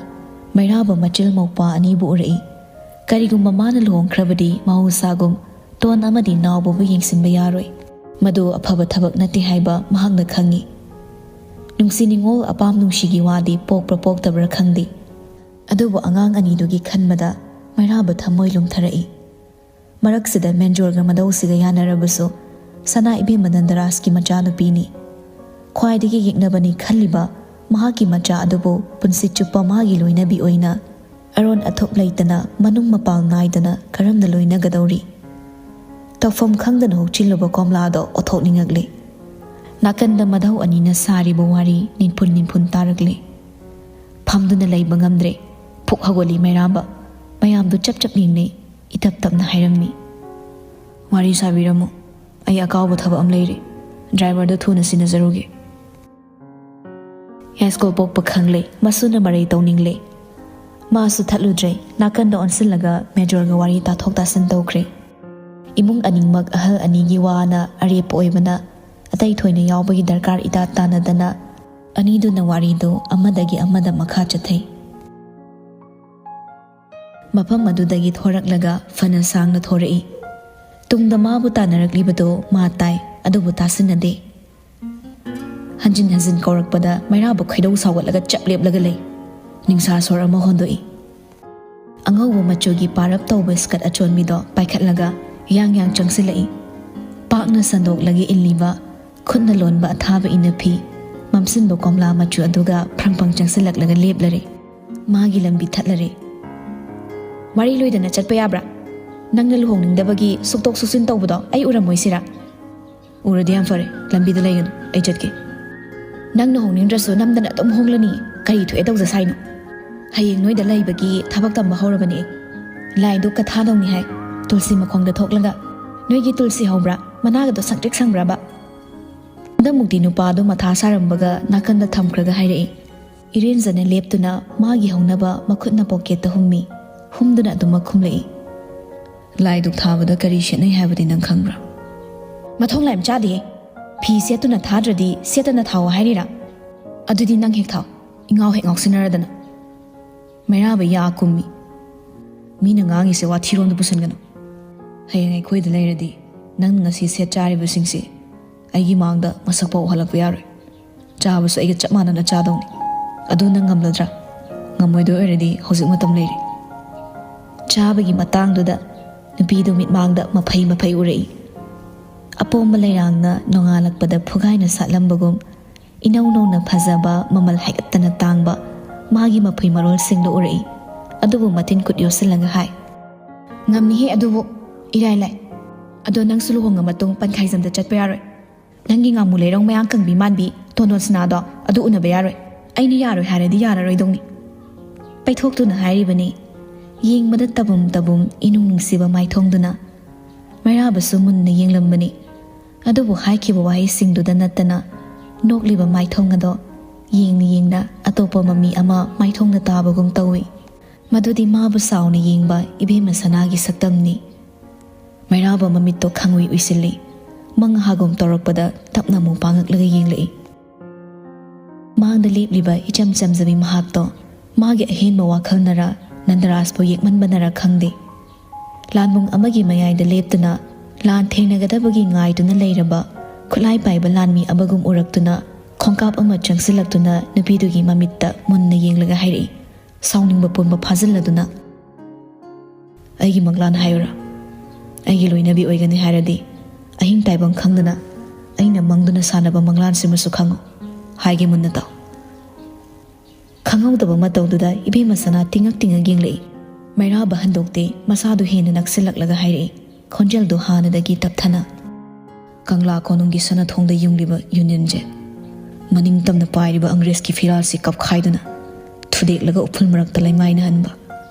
ꯃꯩꯔꯥꯕ ꯃꯆꯤꯜ ꯃꯧꯄ꯭ꯋꯥ ꯑꯅꯤꯕꯨ ꯎꯔꯛꯏ꯫ ꯀꯔꯤꯒꯨꯝꯕ ꯃꯥꯅ ꯂꯨꯍꯣꯡꯈ꯭ꯔꯕꯗꯤ ꯃꯍꯧꯁꯥꯒꯨꯝ ꯇꯣꯟ ꯑꯃꯗꯤ ꯅꯥꯎꯕꯕꯨ ꯌꯦꯡꯁꯤꯟꯕ ꯌꯥꯔꯣꯏ꯫ ꯃꯗꯨ ꯑꯐꯕ ꯊꯕꯛ ꯅꯠꯇꯦ ꯍꯥꯏꯕ ꯃꯍꯥꯛꯅ ꯈꯪꯏ꯫ ꯅꯨꯡꯁꯤ ꯅꯤꯉꯣꯜ ꯑꯄꯥꯝ ꯅꯨꯡꯁꯤꯒꯤ ꯋꯥꯗꯤ ꯄꯣꯛꯄ꯭ꯔꯥ ꯄꯣꯛꯇꯕ꯭ꯔꯥ ꯈꯪꯗꯦ꯫ ꯑꯗꯨꯕꯨ ꯑꯉꯥꯡ ꯑꯅꯤꯗꯨꯒꯤ ꯈꯟꯕꯗ ꯃꯩꯔꯥꯕ ꯊꯃꯣꯏ ꯂꯨꯝꯊꯔꯛꯏ꯫ ꯃꯔꯛꯁꯤꯗ ꯃꯦꯟꯖꯣꯔꯒ ꯃꯗꯧꯁꯤꯒ ꯌꯥꯅꯔꯕꯁꯨ ꯁꯅꯥ ꯏꯕꯦꯝꯃ ꯅꯟꯗꯔꯥꯖꯀꯤ ꯃꯆꯥꯅꯨꯄꯤꯅꯤ꯫ ꯈ꯭ꯋꯥꯏꯗꯒꯤ ꯌꯦꯛꯅꯕꯅꯤ ꯈꯜꯂꯤꯕ ꯃꯍꯥꯛꯀꯤ ꯃꯆꯥ ꯑꯗꯨꯕꯨ ꯄꯨꯟꯁꯤ ꯆꯨꯞꯄ ꯃꯥꯒꯤ ꯂꯣꯏꯅꯕꯤ ꯑꯣꯏꯅ ꯑꯔꯣꯟ ꯑꯊꯨꯞ ꯂꯩꯇꯅ ꯃꯅꯨꯡ ꯃꯄꯥꯜ ꯅꯥꯏꯗꯅ ꯀꯔꯝꯅ ꯂꯣꯏꯅꯒꯗꯧꯔꯤ? ꯇꯧꯐꯝ ꯈꯪꯗꯅ ꯍꯨꯛꯆꯤꯜꯂꯨꯕ ꯀꯣꯝꯂꯥꯗꯣ ꯑꯣꯊꯣꯛꯅꯤꯡꯉꯛꯂꯦ꯫ ꯅꯥꯀꯟꯗ ꯃꯙꯧ ꯑꯅꯤꯅ ꯁꯥꯔꯤꯕ ꯋꯥꯔꯤ ꯅꯤꯟꯐꯨꯟ ꯅꯤꯟꯐꯨꯟ ꯇꯥꯔꯛꯂꯦ꯫ ꯐꯝꯗꯨꯅ ꯂꯩꯕ ꯉꯝꯗ꯭ꯔꯦ꯫ ꯄꯨꯛ ꯍꯧꯒꯠꯂꯤ ꯃꯩꯔꯥꯕ꯫ ꯃꯌꯥꯝꯗꯨ ꯆꯞ ꯆꯞ ꯌꯦꯡꯅꯩ꯫ ꯏꯇꯞ ꯇꯞꯅ ꯍꯥꯏꯔꯝꯃꯤ, "ꯋꯥꯔꯤ ꯁꯥꯕꯤꯔꯝꯃꯨ꯫ ꯑꯩ ꯑꯀꯥꯎꯕ ꯊꯕꯛ ꯑꯃ ꯂꯩꯔꯦ꯫ ꯗ꯭ꯔꯥꯏꯚꯔꯗꯨ ꯊꯨꯅ ꯁꯤꯟꯅꯖꯔꯨꯒꯦ꯫" ꯌꯥꯏꯁ꯭ꯀꯨꯜ ꯄꯣꯛꯄ ꯈꯪꯂꯦ꯫ ꯃꯁꯨꯅ ꯃꯔꯩ ꯇꯧꯅꯤꯡꯂꯦ꯫ ꯃꯥꯁꯨ ꯊꯠꯂꯨꯗ꯭ꯔꯦ꯫ ꯅꯥꯀꯟꯗ ꯑꯣꯟꯁꯤꯜꯂꯒ ꯃꯦꯖꯣꯔꯒ ꯋꯥꯔꯤ ꯇꯥꯊꯣꯛ ꯇꯥꯁꯤꯟ ꯇꯧꯈ꯭ꯔꯦ꯫ ꯏꯃꯨꯡ ꯑꯅꯤꯃꯛ ꯑꯍꯜ ꯑꯅꯤꯒꯤ ꯋꯥꯅ ꯑꯔꯦꯞꯄ ꯑꯣꯏꯕꯅ ꯑꯇꯩ ꯊꯣꯏꯅ ꯌꯥꯎꯕꯒꯤ ꯗꯔꯀꯥꯔ ꯏꯇꯥ ꯇꯥꯅꯗꯅ ꯑꯅꯤꯗꯨꯅ ꯋꯥꯔꯤꯗꯨ ꯑꯃꯗꯒꯤ ꯑꯃꯗ ꯃꯈꯥ ꯆꯠꯊꯩ꯫ ꯃꯐꯝ ꯑꯗꯨꯗꯒꯤ ꯊꯣꯔꯛꯂꯒ ꯐꯅ ꯁꯥꯡꯅ ꯊꯣꯔꯛꯏ꯫ ꯇꯨꯡꯗ ꯃꯥꯕꯨ ꯇꯥꯟꯅꯔꯛꯂꯤꯕꯗꯨ ꯃꯥ ꯇꯥꯏ, ꯑꯗꯨꯕꯨ ꯇꯥꯁꯤꯟꯅꯗꯦ꯫ ꯍꯟꯖꯤꯟ ꯍꯟꯖꯤꯟ ꯀꯧꯔꯛꯄꯗ ꯃꯩꯔꯥꯕ ꯈꯣꯏꯗꯧ ꯁꯥꯎꯒꯠꯂꯒ ꯆꯞ ꯂꯦꯞꯂꯒ ꯂꯩ꯫ ꯅꯤꯡꯁꯥ ꯁꯣꯔ ꯑꯃ ꯍꯣꯟꯗꯣꯛꯏ꯫ ꯑꯉꯧꯕ ꯃꯆꯨꯒꯤ ꯄꯥꯔꯞ ꯇꯧꯕ ꯁ꯭ꯀꯔꯠ ꯑꯆꯣꯟꯕꯤꯗꯣ ꯄꯥꯏꯈꯠꯂꯒ ꯌꯥꯡ ꯌꯥꯡ ꯆꯪꯁꯤꯜꯂꯛꯏ꯫ ꯄꯥꯛꯅ ꯁꯟꯗꯣꯛꯂꯒ ꯏꯜꯂꯤꯕ, ꯈꯨꯠꯅ ꯂꯣꯟꯕ ꯑꯊꯥꯕ ꯏꯅꯐꯤ, ꯃꯝꯁꯤꯟꯕ ꯀꯣꯝꯂꯥ ꯃꯆꯨ ꯑꯗꯨꯒ ꯐ꯭ꯔꯪ ꯐ꯭ꯔꯪ ꯆꯪꯁꯤꯜꯂꯛꯂꯒ ꯂꯦꯞꯂꯔꯦ꯫ ꯃꯥꯒꯤ ꯂꯝꯕꯤ ꯊꯠꯂꯔꯦ꯫ "ꯋꯥꯔꯤ ꯂꯣꯏꯗꯅ ꯆꯠꯄ ꯌꯥꯕ꯭ꯔꯥ? ꯅꯪꯅ ꯂꯨꯍꯣꯡꯅꯤꯡꯗꯕꯒꯤ ꯁꯨꯛꯇꯣꯛ ꯁꯨꯛꯆꯤꯟ ꯇꯧꯕꯗꯣ ꯑꯩ ꯎꯔꯝꯃꯣꯏꯁꯤꯔꯥ?" "ꯎꯔꯗꯤ ꯌꯥꯝ ꯐꯔꯦ, ꯂꯝꯕꯤꯗ ꯂꯩꯒꯅꯨ, ꯑꯩ ꯆꯠꯀꯦ꯫ ꯅꯪꯅ ꯍꯣꯡꯅꯤꯡꯗ꯭ꯔꯁꯨ ꯅꯝꯗꯅ ꯑꯗꯨꯝ ꯍꯣꯡꯂꯅꯤ, ꯀꯔꯤ ꯊꯣꯛꯑꯦ ꯇꯧꯖꯁꯥꯏꯅꯣ? ꯍꯌꯦꯡ ꯅꯣꯏꯗ ꯂꯩꯕꯒꯤ ꯊꯕꯛ ꯇꯝꯕ ꯍꯧꯔꯕꯅꯤ ꯑꯩ꯫ ꯂꯥꯏꯗꯨꯛ ꯀꯊꯥꯗꯧꯅꯤ ꯍꯥꯏ, ꯇꯨꯜꯁꯤ ꯃꯈꯣꯡꯗ ꯊꯣꯛꯂꯒ꯫ ꯅꯣꯏꯒꯤ ꯇꯨꯜꯁꯤ ꯍꯧꯕ꯭ꯔꯥ? ꯃꯅꯥꯒꯗꯣ ꯁꯪꯇ꯭ꯔꯤꯛ ꯁꯪꯕ꯭ꯔꯕ?" ꯍꯟꯗꯛꯃꯨꯛꯇꯤ ꯅꯨꯄꯥꯗꯣ ꯃꯊꯥ ꯁꯥꯔꯝꯕꯒ ꯅꯥꯀꯟꯗ ꯊꯝꯈ꯭ꯔꯒ ꯍꯥꯏꯔꯛꯏ꯫ ꯏꯔꯦꯟꯖꯅ ꯂꯦꯞꯇꯨꯅ ꯃꯥꯒꯤ ꯍꯧꯅꯕ ꯃꯈꯨꯠꯅ ꯄꯣꯀꯦꯠꯇ ꯍꯨꯝꯃꯤ꯫ ꯍꯨꯝꯗꯨꯅ ꯑꯗꯨꯃꯛ ꯈꯨꯝꯂꯛꯏ꯫ "ꯂꯥꯏꯗꯨꯛ ꯊꯥꯕꯗ ꯀꯔꯤ ꯁꯦꯠꯅꯩ ꯍꯥꯏꯕꯗꯤ ꯅꯪ ꯈꯪꯕ꯭ꯔꯥ?" "ꯃꯊꯣꯡ ꯂꯥꯏꯝ ꯆꯥꯗꯦꯍꯦ꯫ ꯐꯤ ꯁꯦꯠꯇꯨꯅ ꯊꯥꯗ꯭ꯔꯗꯤ ꯁꯦꯠꯇꯅ ꯊꯥꯎ ꯍꯥꯏꯔꯤꯔꯥ? ꯑꯗꯨꯗꯤ ꯅꯪ ꯍꯦꯛ ꯊꯥꯎ, ꯏꯉꯥꯎ ꯍꯦꯛ ꯉꯥꯎꯁꯤꯟꯅꯔꯗꯅ꯫" ꯃꯩꯔꯥꯕ ꯌꯥ ꯀꯨꯝꯃꯤ꯫ "ꯃꯤꯅ ꯉꯥꯡꯉꯤꯁꯦ ꯋꯥꯊꯤꯔꯣꯝꯗ ꯄꯨꯁꯤꯟꯒꯅꯨ꯫ ꯍꯌꯦꯡ ꯑꯩꯈꯣꯏꯗ ꯂꯩꯔꯗꯤ ꯅꯪ ꯉꯁꯤ ꯁꯦꯠ ꯆꯥꯔꯤꯕꯁꯤꯡꯁꯤ ꯑꯩꯒꯤ ꯃꯥꯡꯗ ꯃꯁꯛ ꯐꯥꯎ ꯎꯍꯜꯂꯛꯄ ꯌꯥꯔꯣꯏ꯫ ꯆꯥꯕꯁꯨ ꯑꯩꯒ ꯆꯞ ꯃꯥꯟꯅꯅ ꯆꯥꯗꯧꯅꯤ꯫ ꯑꯗꯨ ꯅꯪ ꯉꯝꯂꯗ꯭ꯔꯥ? ꯉꯝꯃꯣꯏꯗꯣꯏ ꯑꯣꯏꯔꯗꯤ ꯍꯧꯖꯤꯛ ꯃꯇꯝ ꯂꯩꯔꯤ꯫" ꯆꯥꯕꯒꯤ ꯃꯇꯥꯡꯗꯨꯗ ꯅꯨꯄꯤꯗꯨ ꯃꯤꯠꯃꯥꯡꯗ ꯃꯐꯩ ꯃꯐꯩ ꯎꯔꯛꯏ꯫ ꯑꯄꯣꯝꯕ ꯂꯩꯔꯥꯡꯅ ꯅꯣꯡꯉꯥꯜꯂꯛꯄꯗ ꯐꯨꯒꯥꯏꯅ ꯁꯥꯠꯂꯝꯕꯒꯨꯝ, ꯏꯅꯧ ꯅꯧꯅ ꯐꯖꯕ, ꯃꯃꯜ ꯍꯥꯏꯒꯠꯇꯅ ꯇꯥꯡꯕ ꯃꯥꯒꯤ ꯃꯐꯩ ꯃꯔꯣꯜꯁꯤꯡꯗꯨ ꯎꯔꯛꯏ꯫ ꯑꯗꯨꯕꯨ ꯃꯇꯤꯟ ꯀꯨꯠ ꯌꯣꯠꯁꯤꯜꯂꯒ ꯍꯥꯏ, "ꯉꯝꯅꯤꯍꯦ, ꯑꯗꯨꯕꯨ ꯏꯔꯥꯏ ꯂꯥꯏ꯫ ꯑꯗꯣ ꯅꯪꯁꯨ ꯂꯨꯍꯣꯡꯉ ꯃꯇꯨꯡ ꯄꯟꯈꯥꯏꯖꯝꯗ ꯆꯠꯄ ꯌꯥꯔꯣꯏ꯫ ꯅꯪꯒꯤ ꯉꯥꯃꯨ ꯂꯩꯔꯧ ꯃꯌꯥꯡ ꯀꯪꯕꯤ ꯃꯥꯟꯕꯤ ꯇꯣꯟꯗꯣꯟ ꯁꯅꯥꯗꯣ ꯑꯗꯨ ꯎꯅꯕ ꯌꯥꯔꯣꯏ꯫ ꯑꯩꯅ ꯌꯥꯔꯣꯏ ꯍꯥꯏꯔꯗꯤ ꯌꯥꯔꯔꯣꯏꯗꯧꯅꯤ꯫" ꯄꯩꯊꯣꯛꯇꯨꯅ ꯍꯥꯏꯔꯤꯕꯅꯤ꯫ ꯌꯦꯡꯕꯗ ꯇꯕꯨꯝ ꯇꯕꯨꯝ ꯏꯅꯨꯡ ꯅꯨꯡꯁꯤꯕ ꯃꯥꯏꯊꯣꯡꯗꯨꯅ꯫ ꯃꯩꯔꯥꯕꯁꯨ ꯃꯨꯟꯅ ꯌꯦꯡꯂꯝꯕꯅꯤ꯫ ꯑꯗꯨꯕꯨ ꯍꯥꯏꯈꯤꯕ ꯋꯥꯍꯩꯁꯤꯡꯗꯨꯗ ꯅꯠꯇꯅ ꯅꯣꯛꯂꯤꯕ ꯃꯥꯏꯊꯣꯡ ꯑꯗꯣ ꯌꯦꯡꯅ ꯌꯦꯡꯅ ꯑꯇꯣꯞꯄ ꯃꯃꯤ ꯑꯃ ꯃꯥꯏꯊꯣꯡꯗ ꯇꯥꯕꯒꯨꯝ ꯇꯧꯏ꯫ ꯃꯗꯨꯗꯤ ꯃꯥꯕꯨ ꯆꯥꯎꯅ ꯌꯦꯡꯕ ꯏꯕꯦꯝꯃ ꯁꯅꯥꯒꯤ ꯁꯛꯇꯝꯅꯤ꯫ ꯃꯩꯔꯥꯕ ꯃꯃꯤꯠꯇꯣ ꯈꯪꯎꯏ ꯎꯏꯁꯤꯜꯂꯤ꯫ ꯃꯪ ꯍꯥꯒꯨꯝ ꯇꯧꯔꯛꯄꯗ ꯇꯞꯅ ꯑꯃꯨꯛ ꯄꯥꯡꯉꯛꯂꯒ ꯌꯦꯡꯂꯛꯏ꯫ ꯃꯥꯡꯗ ꯂꯦꯞꯂꯤꯕ ꯏꯆꯝ ꯆꯝꯖꯕꯤ ꯃꯍꯥꯛꯇꯣ ꯃꯥꯒꯤ ꯑꯍꯦꯟꯕ ꯋꯥꯈꯜꯅꯔ ꯅꯟꯗꯔꯥꯖꯄꯨ ꯌꯦꯛꯃꯟꯕꯅꯔ ꯈꯪꯗꯦ꯫ ꯂꯥꯟꯕꯨꯡ ꯑꯃꯒꯤ ꯃꯌꯥꯏꯗ ꯂꯦꯞꯇꯨꯅ ꯂꯥꯟ ꯊꯦꯡꯅꯒꯗꯕꯒꯤ ꯉꯥꯏꯗꯨꯅ ꯂꯩꯔꯕ ꯈꯨꯠꯂꯥꯏ ꯄꯥꯏꯕ ꯂꯥꯟꯃꯤ ꯑꯃꯒꯨꯝ ꯎꯔꯛꯇꯨꯅ ꯈꯣꯡꯀꯥꯞ ꯑꯃ ꯆꯪꯁꯤꯜꯂꯛꯇꯨꯅ ꯅꯨꯄꯤꯗꯨꯒꯤ ꯃꯃꯤꯠꯇ ꯃꯨꯟꯅ ꯌꯦꯡꯂꯒ ꯍꯥꯏꯔꯛꯏ, ꯁꯥꯎꯅꯤꯡꯕ ꯄꯨꯝꯕ ꯐꯥꯖꯤꯜꯂꯗꯨꯅ꯫ "ꯑꯩꯒꯤ ꯃꯪꯂꯥꯟ ꯍꯥꯏꯌꯨꯔꯥ? ꯑꯩꯒꯤ ꯂꯣꯏꯅꯕꯤ ꯑꯣꯏꯒꯅꯤ ꯍꯥꯏꯔꯗꯤ ꯑꯍꯤꯡ ꯇꯥꯏꯕꯪ ꯈꯪꯗꯅ ꯑꯩꯅ ꯃꯪꯗꯨꯅ ꯁꯥꯟꯅꯕ ꯃꯪꯂꯥꯟꯁꯤꯃꯁꯨ ꯈꯪꯉꯨ꯫ ꯍꯥꯏꯒꯦ ꯃꯨꯟꯅ ꯇꯥꯎ꯫ ꯈꯪꯍꯧꯗꯕ ꯃꯇꯧꯗꯨꯗ ꯏꯕꯦꯝꯃ ꯁꯅꯥ ꯇꯤꯡꯉꯛ ꯇꯤꯡꯉꯛ ꯌꯦꯡꯂꯛꯏ꯫ ꯃꯩꯔꯥꯕ ꯍꯟꯗꯣꯛꯇꯦ, ꯃꯁꯥꯗꯨ ꯍꯦꯟꯅ ꯅꯛꯁꯤꯜꯂꯛꯂꯒ ꯍꯥꯏꯔꯛꯏ, ꯈꯣꯟꯖꯦꯜꯗꯨ ꯍꯥꯟꯅꯗꯒꯤ ꯇꯞꯊꯅ꯫ ꯀꯪꯂꯥ ꯀꯣꯅꯨꯡꯒꯤ ꯁꯅꯥꯊꯣꯡꯗ ꯌꯨꯡꯂꯤꯕ ꯌꯨꯅꯤꯟꯁꯦ, ꯃꯅꯤꯡ ꯇꯝꯅ ꯄꯥꯏꯔꯤꯕ ꯑꯪꯒ꯭ꯔꯦꯖꯀꯤ ꯐꯤꯔꯥꯜꯁꯤ ꯀꯞꯈꯥꯏꯗꯨꯅ, ꯊꯨꯗꯦꯛꯂꯒ ꯎꯐꯨꯜ ꯃꯔꯛꯇ ꯂꯩꯃꯥꯏꯅꯍꯟꯕ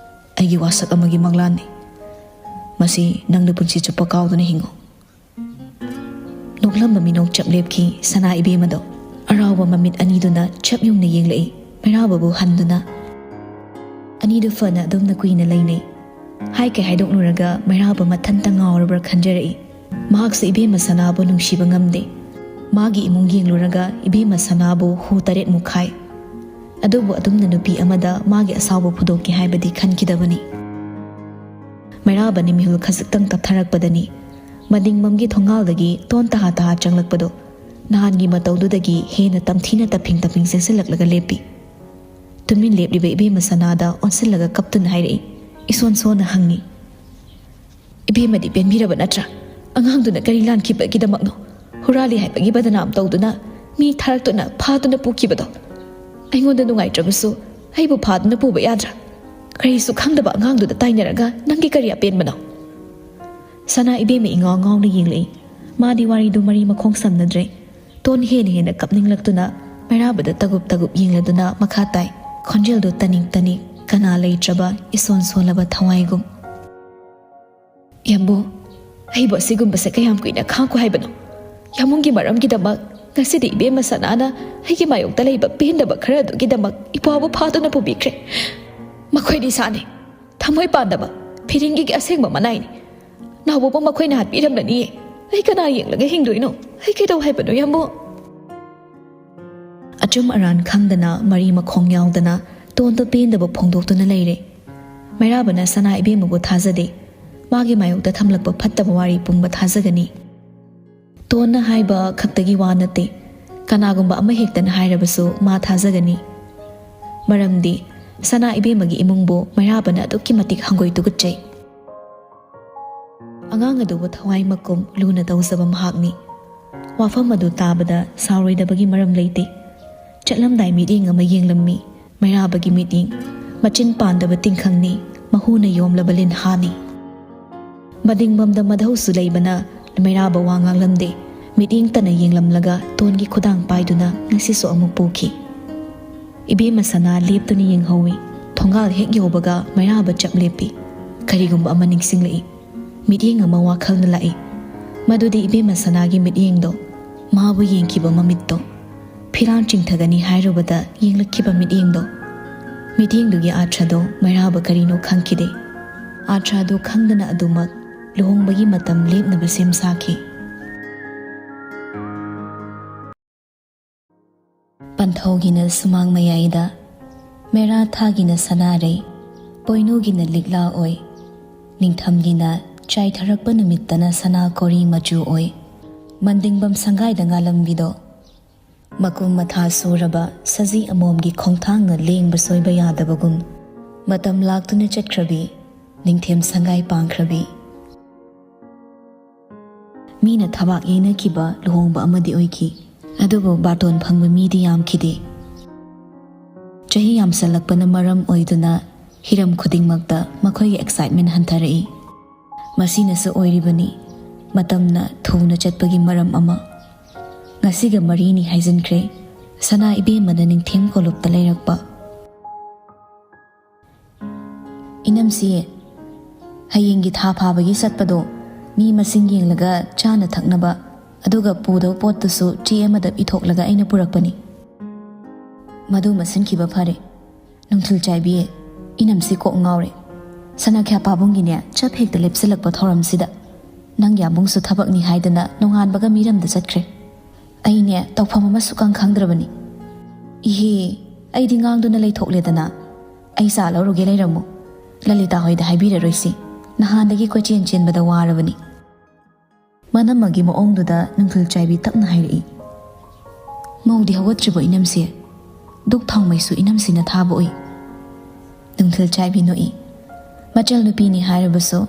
ꯑꯩꯒꯤ ꯋꯥꯁꯛ ꯑꯃꯒꯤ ꯃꯪꯂꯥꯟꯅꯤ꯫ ꯃꯁꯤ ꯅꯪꯅ ꯄꯨꯟꯁꯤ ꯆꯨꯞꯄ ꯀꯥꯎꯗꯨꯅ ꯍꯤꯡꯉꯨ꯫ ꯅꯣꯛꯂꯝꯕ ꯃꯤꯅꯣꯛ ꯆꯞ ꯂꯦꯞꯈꯤ꯫ ꯁꯅꯥ ꯏꯕꯦꯝꯃꯗꯣ ꯑꯔꯥꯎꯕ ꯃꯃꯤꯠ ꯑꯅꯤꯗꯨꯅ ꯆꯞ ꯌꯨꯡꯅ ꯌꯦꯡꯂꯛꯏ꯫ ꯃꯩꯔꯥꯕꯕꯨ ꯍꯟꯗꯨꯅ, ꯑꯅꯤꯗꯨ ꯐꯅ ꯑꯗꯨꯝꯅ ꯀꯨꯏꯅ ꯂꯩꯅꯩ꯫ ꯍꯥꯏ ꯀꯩ ꯍꯥꯏꯗꯣꯛꯂꯨꯔꯒ ꯃꯩꯔꯥꯕ ꯃꯊꯟꯇ ꯉꯥꯎꯔꯕ꯭ꯔꯥ ꯈꯟꯖꯔꯛꯏ꯫ ꯃꯍꯥꯛꯁꯨ ꯏꯕꯦꯝꯃ ꯁꯅꯥꯕꯨ ꯅꯨꯡꯁꯤꯕ ꯉꯝꯗꯦ꯫ ꯃꯥꯒꯤ ꯏꯃꯨꯡ ꯌꯦꯡꯂꯨꯔꯒ ꯏꯕꯦꯝꯃ ꯁꯅꯥꯕꯨ ꯍꯨ ꯇꯔꯦꯠꯃꯨꯛ ꯈꯥꯏ꯫ ꯑꯗꯨꯕꯨ ꯑꯗꯨꯝꯅ ꯅꯨꯄꯤ ꯑꯃꯗ ꯃꯥꯒꯤ ꯑꯁꯥꯎꯕ ꯐꯣꯡꯗꯣꯛꯀꯦ ꯍꯥꯏꯕꯗꯤ ꯈꯟꯈꯤꯗꯕꯅꯤ꯫ ꯃꯩꯔꯥꯕꯅꯤ ꯃꯤꯍꯨꯜ ꯈꯖꯤꯛꯇꯪ ꯇꯞꯊꯔꯛꯄꯗꯅꯤ ꯃꯅꯤꯡꯂꯣꯝꯒꯤ ꯊꯣꯡꯒꯥꯜꯗꯒꯤ ꯇꯣꯟ ꯇꯍꯥ ꯇꯍꯥ ꯆꯪꯂꯛꯄꯗꯣ ꯅꯍꯥꯟꯒꯤ ꯃꯇꯧꯗꯨꯗꯒꯤ ꯍꯦꯟꯅ ꯇꯝꯊꯤꯅ ꯇꯞꯐꯤꯡ ꯇꯞꯐꯤꯡ ꯆꯦꯟꯁꯤꯜꯂꯛꯂꯒ ꯂꯦꯞꯄꯤ꯫ ꯇꯨꯃꯤꯟ ꯂꯦꯞꯂꯤꯕ ꯏꯕꯦꯝꯃ ꯁꯅꯥꯗ ꯑꯣꯟꯁꯤꯜꯂꯒ ꯀꯞꯇꯨꯅ ꯍꯥꯏꯔꯛꯏ꯫ ꯏꯁꯣꯟ ꯁꯣꯟꯅ ꯍꯪꯉꯤ, "ꯏꯕꯦꯝꯃꯗꯤ ꯄꯦꯟꯕꯤꯔꯕ ꯅꯠꯇ꯭ꯔꯥ? ꯑꯉꯥꯡꯗꯨꯅ ꯀꯔꯤ ꯂꯥꯟꯈꯤꯕꯒꯤꯗꯃꯛꯅꯣ ꯍꯨꯔꯥꯜꯂꯤ ꯍꯥꯏꯕꯒꯤ ꯕꯗꯅꯥꯝ ꯇꯧꯗꯨꯅ ꯃꯤ ꯊꯥꯔꯛꯇꯨꯅ ꯐꯥꯗꯨꯅ ꯄꯨꯈꯤꯕꯗꯣ? ꯑꯩꯉꯣꯟꯗ ꯅꯨꯡꯉꯥꯏꯇ꯭ꯔꯕꯁꯨ ꯑꯩꯕꯨ ꯐꯥꯗꯨꯅ ꯄꯨꯕ ꯌꯥꯗ꯭ꯔꯥ? ꯀꯔꯤꯁꯨ ꯈꯪꯗꯕ ꯑꯉꯥꯡꯗꯨꯗ ꯇꯥꯏꯅꯔꯒ ꯅꯪꯒꯤ ꯀꯔꯤ ꯑꯄꯦꯟꯕꯅꯣ?" ꯁꯅꯥ ꯏꯕꯦꯝꯃ ꯏꯉꯥꯎ ꯉꯥꯎꯅ ꯌꯦꯡꯂꯛꯏ꯫ ꯃꯥꯗꯤ ꯋꯥꯔꯤꯗꯨ ꯃꯔꯤ ꯃꯈꯣꯡ ꯁꯝꯅꯗ꯭ꯔꯦ꯫ ꯇꯣꯟ ꯍꯦꯟꯅ ꯍꯦꯟꯅ ꯀꯞꯅꯤꯡꯂꯛꯇꯨꯅ ꯃꯩꯔꯥꯕꯗ ꯇꯒꯨꯞ ꯇꯒꯨꯞ ꯌꯦꯡꯂꯗꯨꯅ ꯃꯈꯥ ꯇꯥꯏ꯫ ꯈꯣꯟꯖꯦꯜꯗꯨ ꯇꯅꯤꯛ ꯇꯅꯤꯛ, ꯀꯅꯥ ꯂꯩꯇ꯭ꯔꯕ ꯏꯁꯣꯟ ꯁꯣꯜꯂꯕ ꯊꯋꯥꯏꯒꯨꯝ꯫ "ꯌꯥꯝꯕꯨ, ꯑꯩꯕꯨ ꯑꯁꯤꯒꯨꯝꯕꯁꯦ ꯀꯌꯥꯝ ꯀꯨꯏꯅ ꯈꯥꯡꯈꯣ ꯍꯥꯏꯕꯅꯣ? ꯌꯥꯝꯕꯨꯡꯒꯤ ꯃꯔꯝꯒꯤꯗꯃꯛ ꯉꯁꯤꯗꯤ ꯏꯕꯦꯝꯃ ꯁꯅꯥꯅ ꯑꯩꯒꯤ ꯃꯥꯌꯣꯛꯇ ꯂꯩꯕ ꯄꯦꯟꯗꯕ ꯈꯔ ꯑꯗꯨꯒꯤꯗꯃꯛ ꯏꯄ꯭ꯋꯥꯕꯨ ꯐꯥꯗꯨꯅ ꯄꯨꯕꯤꯈ꯭ꯔꯦ꯫ ꯃꯈꯣꯏꯗꯤ ꯁꯥꯅꯤ, ꯊꯃꯣꯏ ꯄꯥꯟꯗꯕ, ꯐꯤꯔꯤꯡꯒꯤꯒꯤ ꯑꯁꯦꯡꯕ ꯃꯅꯥꯏꯅꯤ꯫ ꯅꯥꯎꯕꯕꯨ ꯃꯈꯣꯏꯅ ꯍꯥꯠꯄꯤꯔꯝꯂꯅꯤꯌꯦ꯫ ꯑꯩ ꯀꯅꯥ ꯌꯦꯡꯂꯒ ꯍꯤꯡꯗꯣꯏꯅꯣ? ꯑꯩ ꯀꯩꯗꯧ ꯍꯥꯏꯕꯅꯣ, ꯌꯥꯝꯕꯨ?" ꯑꯆꯨꯝ ꯑꯔꯥꯟ ꯈꯪꯗꯅ, ꯃꯔꯤ ꯃꯈꯣꯡ ꯌꯥꯎꯗꯅ ꯇꯣꯟꯗ ꯄꯦꯟꯗꯕ ꯐꯣꯡꯗꯣꯛꯇꯨꯅ ꯂꯩꯔꯦ꯫ ꯃꯩꯔꯥꯕꯅ ꯁꯅꯥ ꯏꯕꯦꯝꯃꯕꯨ ꯊꯥꯖꯗꯦ꯫ ꯃꯥꯒꯤ ꯃꯥꯌꯣꯛꯇ ꯊꯝꯂꯛꯄ ꯐꯠꯇꯕ ꯋꯥꯔꯤ ꯄꯨꯝꯕ ꯊꯥꯖꯒꯅꯤ꯫ ꯇꯣꯟꯅ ꯍꯥꯏꯕ ꯈꯛꯇꯒꯤ ꯋꯥ ꯅꯠꯇꯦ, ꯀꯅꯥꯒꯨꯝꯕ ꯑꯃ ꯍꯦꯛꯇꯅ ꯍꯥꯏꯔꯕꯁꯨ ꯃꯥ ꯊꯥꯖꯒꯅꯤ꯫ ꯃꯔꯝꯗꯤ ꯁꯅꯥ ꯏꯕꯦꯝꯃꯒꯤ ꯏꯃꯨꯡꯕꯨ ꯃꯩꯔꯥꯕꯅ ꯑꯗꯨꯛꯀꯤ ꯃꯇꯤꯛ ꯍꯪꯒꯣꯏ ꯇꯨꯒꯠꯆꯩ꯫ ꯑꯉꯥꯡ ꯑꯗꯨꯕꯨ ꯊꯋꯥꯏ ꯃꯀꯨꯝ ꯂꯨꯅ ꯇꯧꯖꯕ ꯃꯍꯥꯛꯅꯤ꯫ ꯋꯥꯐꯝ ꯑꯗꯨ ꯇꯥꯕꯗ ꯁꯥꯎꯔꯣꯏꯗꯕꯒꯤ ꯃꯔꯝ ꯂꯩꯇꯦ꯫ ꯆꯠꯂꯝꯗꯥꯏ ꯃꯤꯠꯌꯦꯡ ꯑꯃ ꯌꯦꯡꯂꯝꯃꯤ꯫ ꯃꯩꯔꯥꯕꯒꯤ ꯃꯤꯠꯌꯦꯡ, ꯃꯆꯤꯟ ꯄꯥꯟꯗꯕ ꯇꯤꯡꯈꯪꯅꯤ, ꯃꯍꯨꯅ ꯌꯣꯝꯂꯕ ꯂꯤꯟꯍꯥꯅꯤ꯫ ꯃꯗꯤꯡꯕꯝꯗ ꯃꯙꯧꯁꯨ ꯂꯩꯕꯅ ꯃꯩꯔꯥꯕ ꯋꯥ ꯉꯥꯡꯂꯝꯗꯦ꯫ ꯃꯤꯠꯌꯦꯡ ꯇꯅ ꯌꯦꯡꯂꯝꯂꯒ ꯇꯣꯟꯒꯤ ꯈꯨꯗꯥꯡ ꯄꯥꯏꯗꯨꯅ ꯉꯁꯤꯁꯨ ꯑꯃꯨꯛ ꯄꯨꯈꯤ꯫ ꯏꯕꯦꯝꯃ ꯁꯅꯥ ꯂꯦꯞꯇꯨꯅ ꯌꯦꯡꯍꯧꯏ꯫ ꯊꯣꯡꯒꯥꯜ ꯍꯦꯛ ꯌꯧꯕꯒ ꯃꯩꯔꯥꯕ ꯆꯞ ꯂꯦꯞꯄꯤ꯫ ꯀꯔꯤꯒꯨꯝꯕ ꯑꯃ ꯅꯤꯡꯁꯤꯡꯂꯛꯏ꯫ ꯃꯤꯠꯌꯦꯡ ꯑꯃ ꯋꯥꯈꯜꯅ ꯂꯥꯛꯏ꯫ ꯃꯗꯨꯗꯤ ꯏꯕꯦꯝꯃ ꯁꯅꯥꯒꯤ ꯃꯤꯠꯌꯦꯡꯗꯣ, ꯃꯥꯕꯨ ꯌꯦꯡꯈꯤꯕ ꯃꯃꯤꯠꯇꯣ, ꯐꯤꯔꯥꯜ ꯆꯤꯡꯊꯒꯅꯤ ꯍꯥꯏꯔꯨꯕꯗ ꯌꯦꯡꯂꯛꯈꯤꯕ ꯃꯤꯠꯌꯦꯡꯗꯣ꯫ ꯃꯤꯠꯌꯦꯡꯗꯨꯒꯤ ꯑꯥꯔꯊꯗꯣ ꯃꯩꯔꯥꯕ ꯀꯔꯤꯅꯣ ꯈꯪꯈꯤꯗꯦ꯫ ꯑꯥꯔꯊ ꯑꯗꯨ ꯈꯪꯗꯅ ꯑꯗꯨꯃꯛ ꯂꯨꯍꯣꯡꯕꯒꯤ ꯃꯇꯝ ꯂꯦꯞꯅꯕ ꯁꯦꯝ ꯁꯥꯈꯤ꯫ ꯄꯟꯊꯧꯒꯤꯅ ꯁꯨꯃꯥꯡ ꯃꯌꯥꯏꯗ, ꯃꯦꯔꯥ ꯊꯥꯒꯤꯅ ꯁꯅꯥꯔꯩ, ꯄꯣꯏꯅꯨꯒꯤꯅ ꯂꯤꯛꯂꯥ ꯑꯣꯏ, ꯅꯤꯡꯊꯝꯒꯤꯅ ꯆꯥꯏꯊꯔꯛꯄ ꯅꯨꯃꯤꯠꯇꯅ ꯁꯅꯥ ꯀꯣꯔꯤ ꯃꯆꯨ ꯑꯣꯏ꯫ ꯃꯟꯗꯤꯡꯕꯝ ꯁꯪꯒꯥꯏꯗ ꯉꯥꯂꯝꯕꯤꯗꯣ, ꯃꯀꯨꯝ ꯃꯊꯥ ꯁꯨꯔꯕ ꯁꯖꯤ ꯑꯃꯣꯝꯒꯤ ꯈꯣꯡꯊꯥꯡꯅ ꯂꯦꯡꯕ ꯁꯣꯏꯕ ꯌꯥꯗꯕꯒꯨꯝ, ꯃꯇꯝ ꯂꯥꯛꯇꯨꯅ ꯆꯠꯈ꯭ꯔꯕꯤ, ꯅꯤꯡꯊꯦꯝ ꯁꯪꯒꯥꯏ ꯄꯥꯡꯈ꯭ꯔꯕꯤ꯫ ꯃꯤꯅ ꯊꯕꯥꯛ ꯌꯩꯅꯈꯤꯕ ꯂꯨꯍꯣꯡꯕ ꯑꯃꯗꯤ ꯑꯣꯏꯈꯤ꯫ ꯑꯗꯨꯕꯨ ꯕꯥꯔꯇꯣꯟ ꯐꯪꯕ ꯃꯤꯗꯤ ꯌꯥꯝꯈꯤꯗꯦ꯫ ꯆꯍꯤ ꯌꯥꯝꯁꯜꯂꯛꯄꯅ ꯃꯔꯝ ꯑꯣꯏꯗꯨꯅ ꯍꯤꯔꯝ ꯈꯨꯗꯤꯡꯃꯛꯇ ꯃꯈꯣꯏꯒꯤ ꯑꯦꯛꯁꯥꯏꯠꯃꯦꯟ ꯍꯟꯊꯔꯛꯏ꯫ ꯃꯁꯤꯅꯁꯨ ꯑꯣꯏꯔꯤꯕꯅꯤ ꯃꯇꯝꯅ ꯊꯨꯅ ꯆꯠꯄꯒꯤ ꯃꯔꯝ ꯑꯃ꯫ ꯉꯁꯤꯒ ꯃꯔꯤꯅꯤ ꯍꯥꯏꯖꯤꯟꯈ꯭ꯔꯦ ꯁꯅꯥ ꯏꯕꯦꯝꯃꯅ ꯅꯤꯡꯊꯦꯝ ꯀꯣꯂꯨꯞꯇ ꯂꯩꯔꯛꯄ꯫ "ꯏꯅꯝꯁꯤ, ꯍꯌꯦꯡꯒꯤ ꯊꯥ ꯐꯥꯕꯒꯤ ꯆꯠꯄꯗꯣ ꯃꯤ ꯃꯁꯤꯡ ꯌꯦꯡꯂꯒ ꯆꯥꯅ ꯊꯛꯅꯕ, ꯑꯗꯨꯒ ꯄꯨꯗꯧ ꯄꯣꯠꯇꯨꯁꯨ ꯆꯦ ꯑꯃꯗ ꯏꯊꯣꯛꯂꯒ ꯑꯩꯅ ꯄꯨꯔꯛꯄꯅꯤ꯫" "ꯃꯗꯨ ꯃꯁꯤꯟꯈꯤꯕ ꯐꯔꯦ꯫ ꯅꯨꯡꯊꯤꯜ ꯆꯥꯏꯕꯤ, ꯏꯅꯝꯁꯤ ꯀꯣꯛ ꯉꯥꯎꯔꯦ꯫ ꯁꯅꯥꯈ꯭ꯌꯥ ꯄꯥꯕꯨꯡꯒꯤꯅꯦ ꯆꯞ ꯍꯦꯛꯇ ꯂꯦꯞꯁꯤꯜꯂꯛꯄ ꯊꯧꯔꯝꯁꯤꯗ꯫ ꯅꯪ ꯌꯥꯕꯨꯡꯁꯨ ꯊꯕꯛꯅꯤ ꯍꯥꯏꯗꯅ ꯅꯣꯡꯉꯥꯟꯕꯒ ꯃꯤꯔꯝꯗ ꯆꯠꯈ꯭ꯔꯦ꯫ ꯑꯩꯅꯦ ꯇꯧꯐꯝ ꯑꯃ ꯁꯨꯛꯈꯪ ꯈꯪꯗ꯭ꯔꯕꯅꯤ꯫" "ꯏꯍꯦ, ꯑꯩꯗꯤ ꯉꯥꯡꯗꯨꯅ ꯂꯩꯊꯣꯛꯂꯦꯗꯅ꯫ ꯑꯩ ꯆꯥ ꯂꯧꯔꯨꯒꯦ, ꯂꯩꯔꯝꯃꯨ꯫ ꯂꯂꯤꯇꯥ ꯍꯣꯏꯗ ꯍꯥꯏꯕꯤꯔꯔꯣꯏꯁꯤ꯫ ꯅꯍꯥꯟꯗꯒꯤ ꯀꯣꯏꯆꯦꯟ ꯆꯦꯟꯕꯗ ꯋꯥꯔꯕꯅꯤ꯫" ꯃꯅꯝꯃꯒꯤ ꯃꯑꯣꯡꯗꯨꯗ ꯅꯨꯡꯊꯤꯜ ꯆꯥꯏꯕꯤ ꯇꯞꯅ ꯍꯥꯏꯔꯛꯏ꯫ "ꯃꯧꯗꯤ ꯍꯧꯒꯠꯇ꯭ꯔꯤꯕꯣ ꯏꯅꯝꯁꯦ? ꯗꯨꯛ ꯊꯥꯎꯃꯩꯁꯨ ꯏꯅꯝꯁꯤꯅ ꯊꯥꯕ ꯎꯏ꯫" ꯅꯨꯡꯊꯤꯜ ꯆꯥꯏꯕꯤ ꯅꯣꯛꯏ꯫ ꯃꯆꯜ ꯅꯨꯄꯤꯅꯤ ꯍꯥꯏꯔꯕꯁꯨ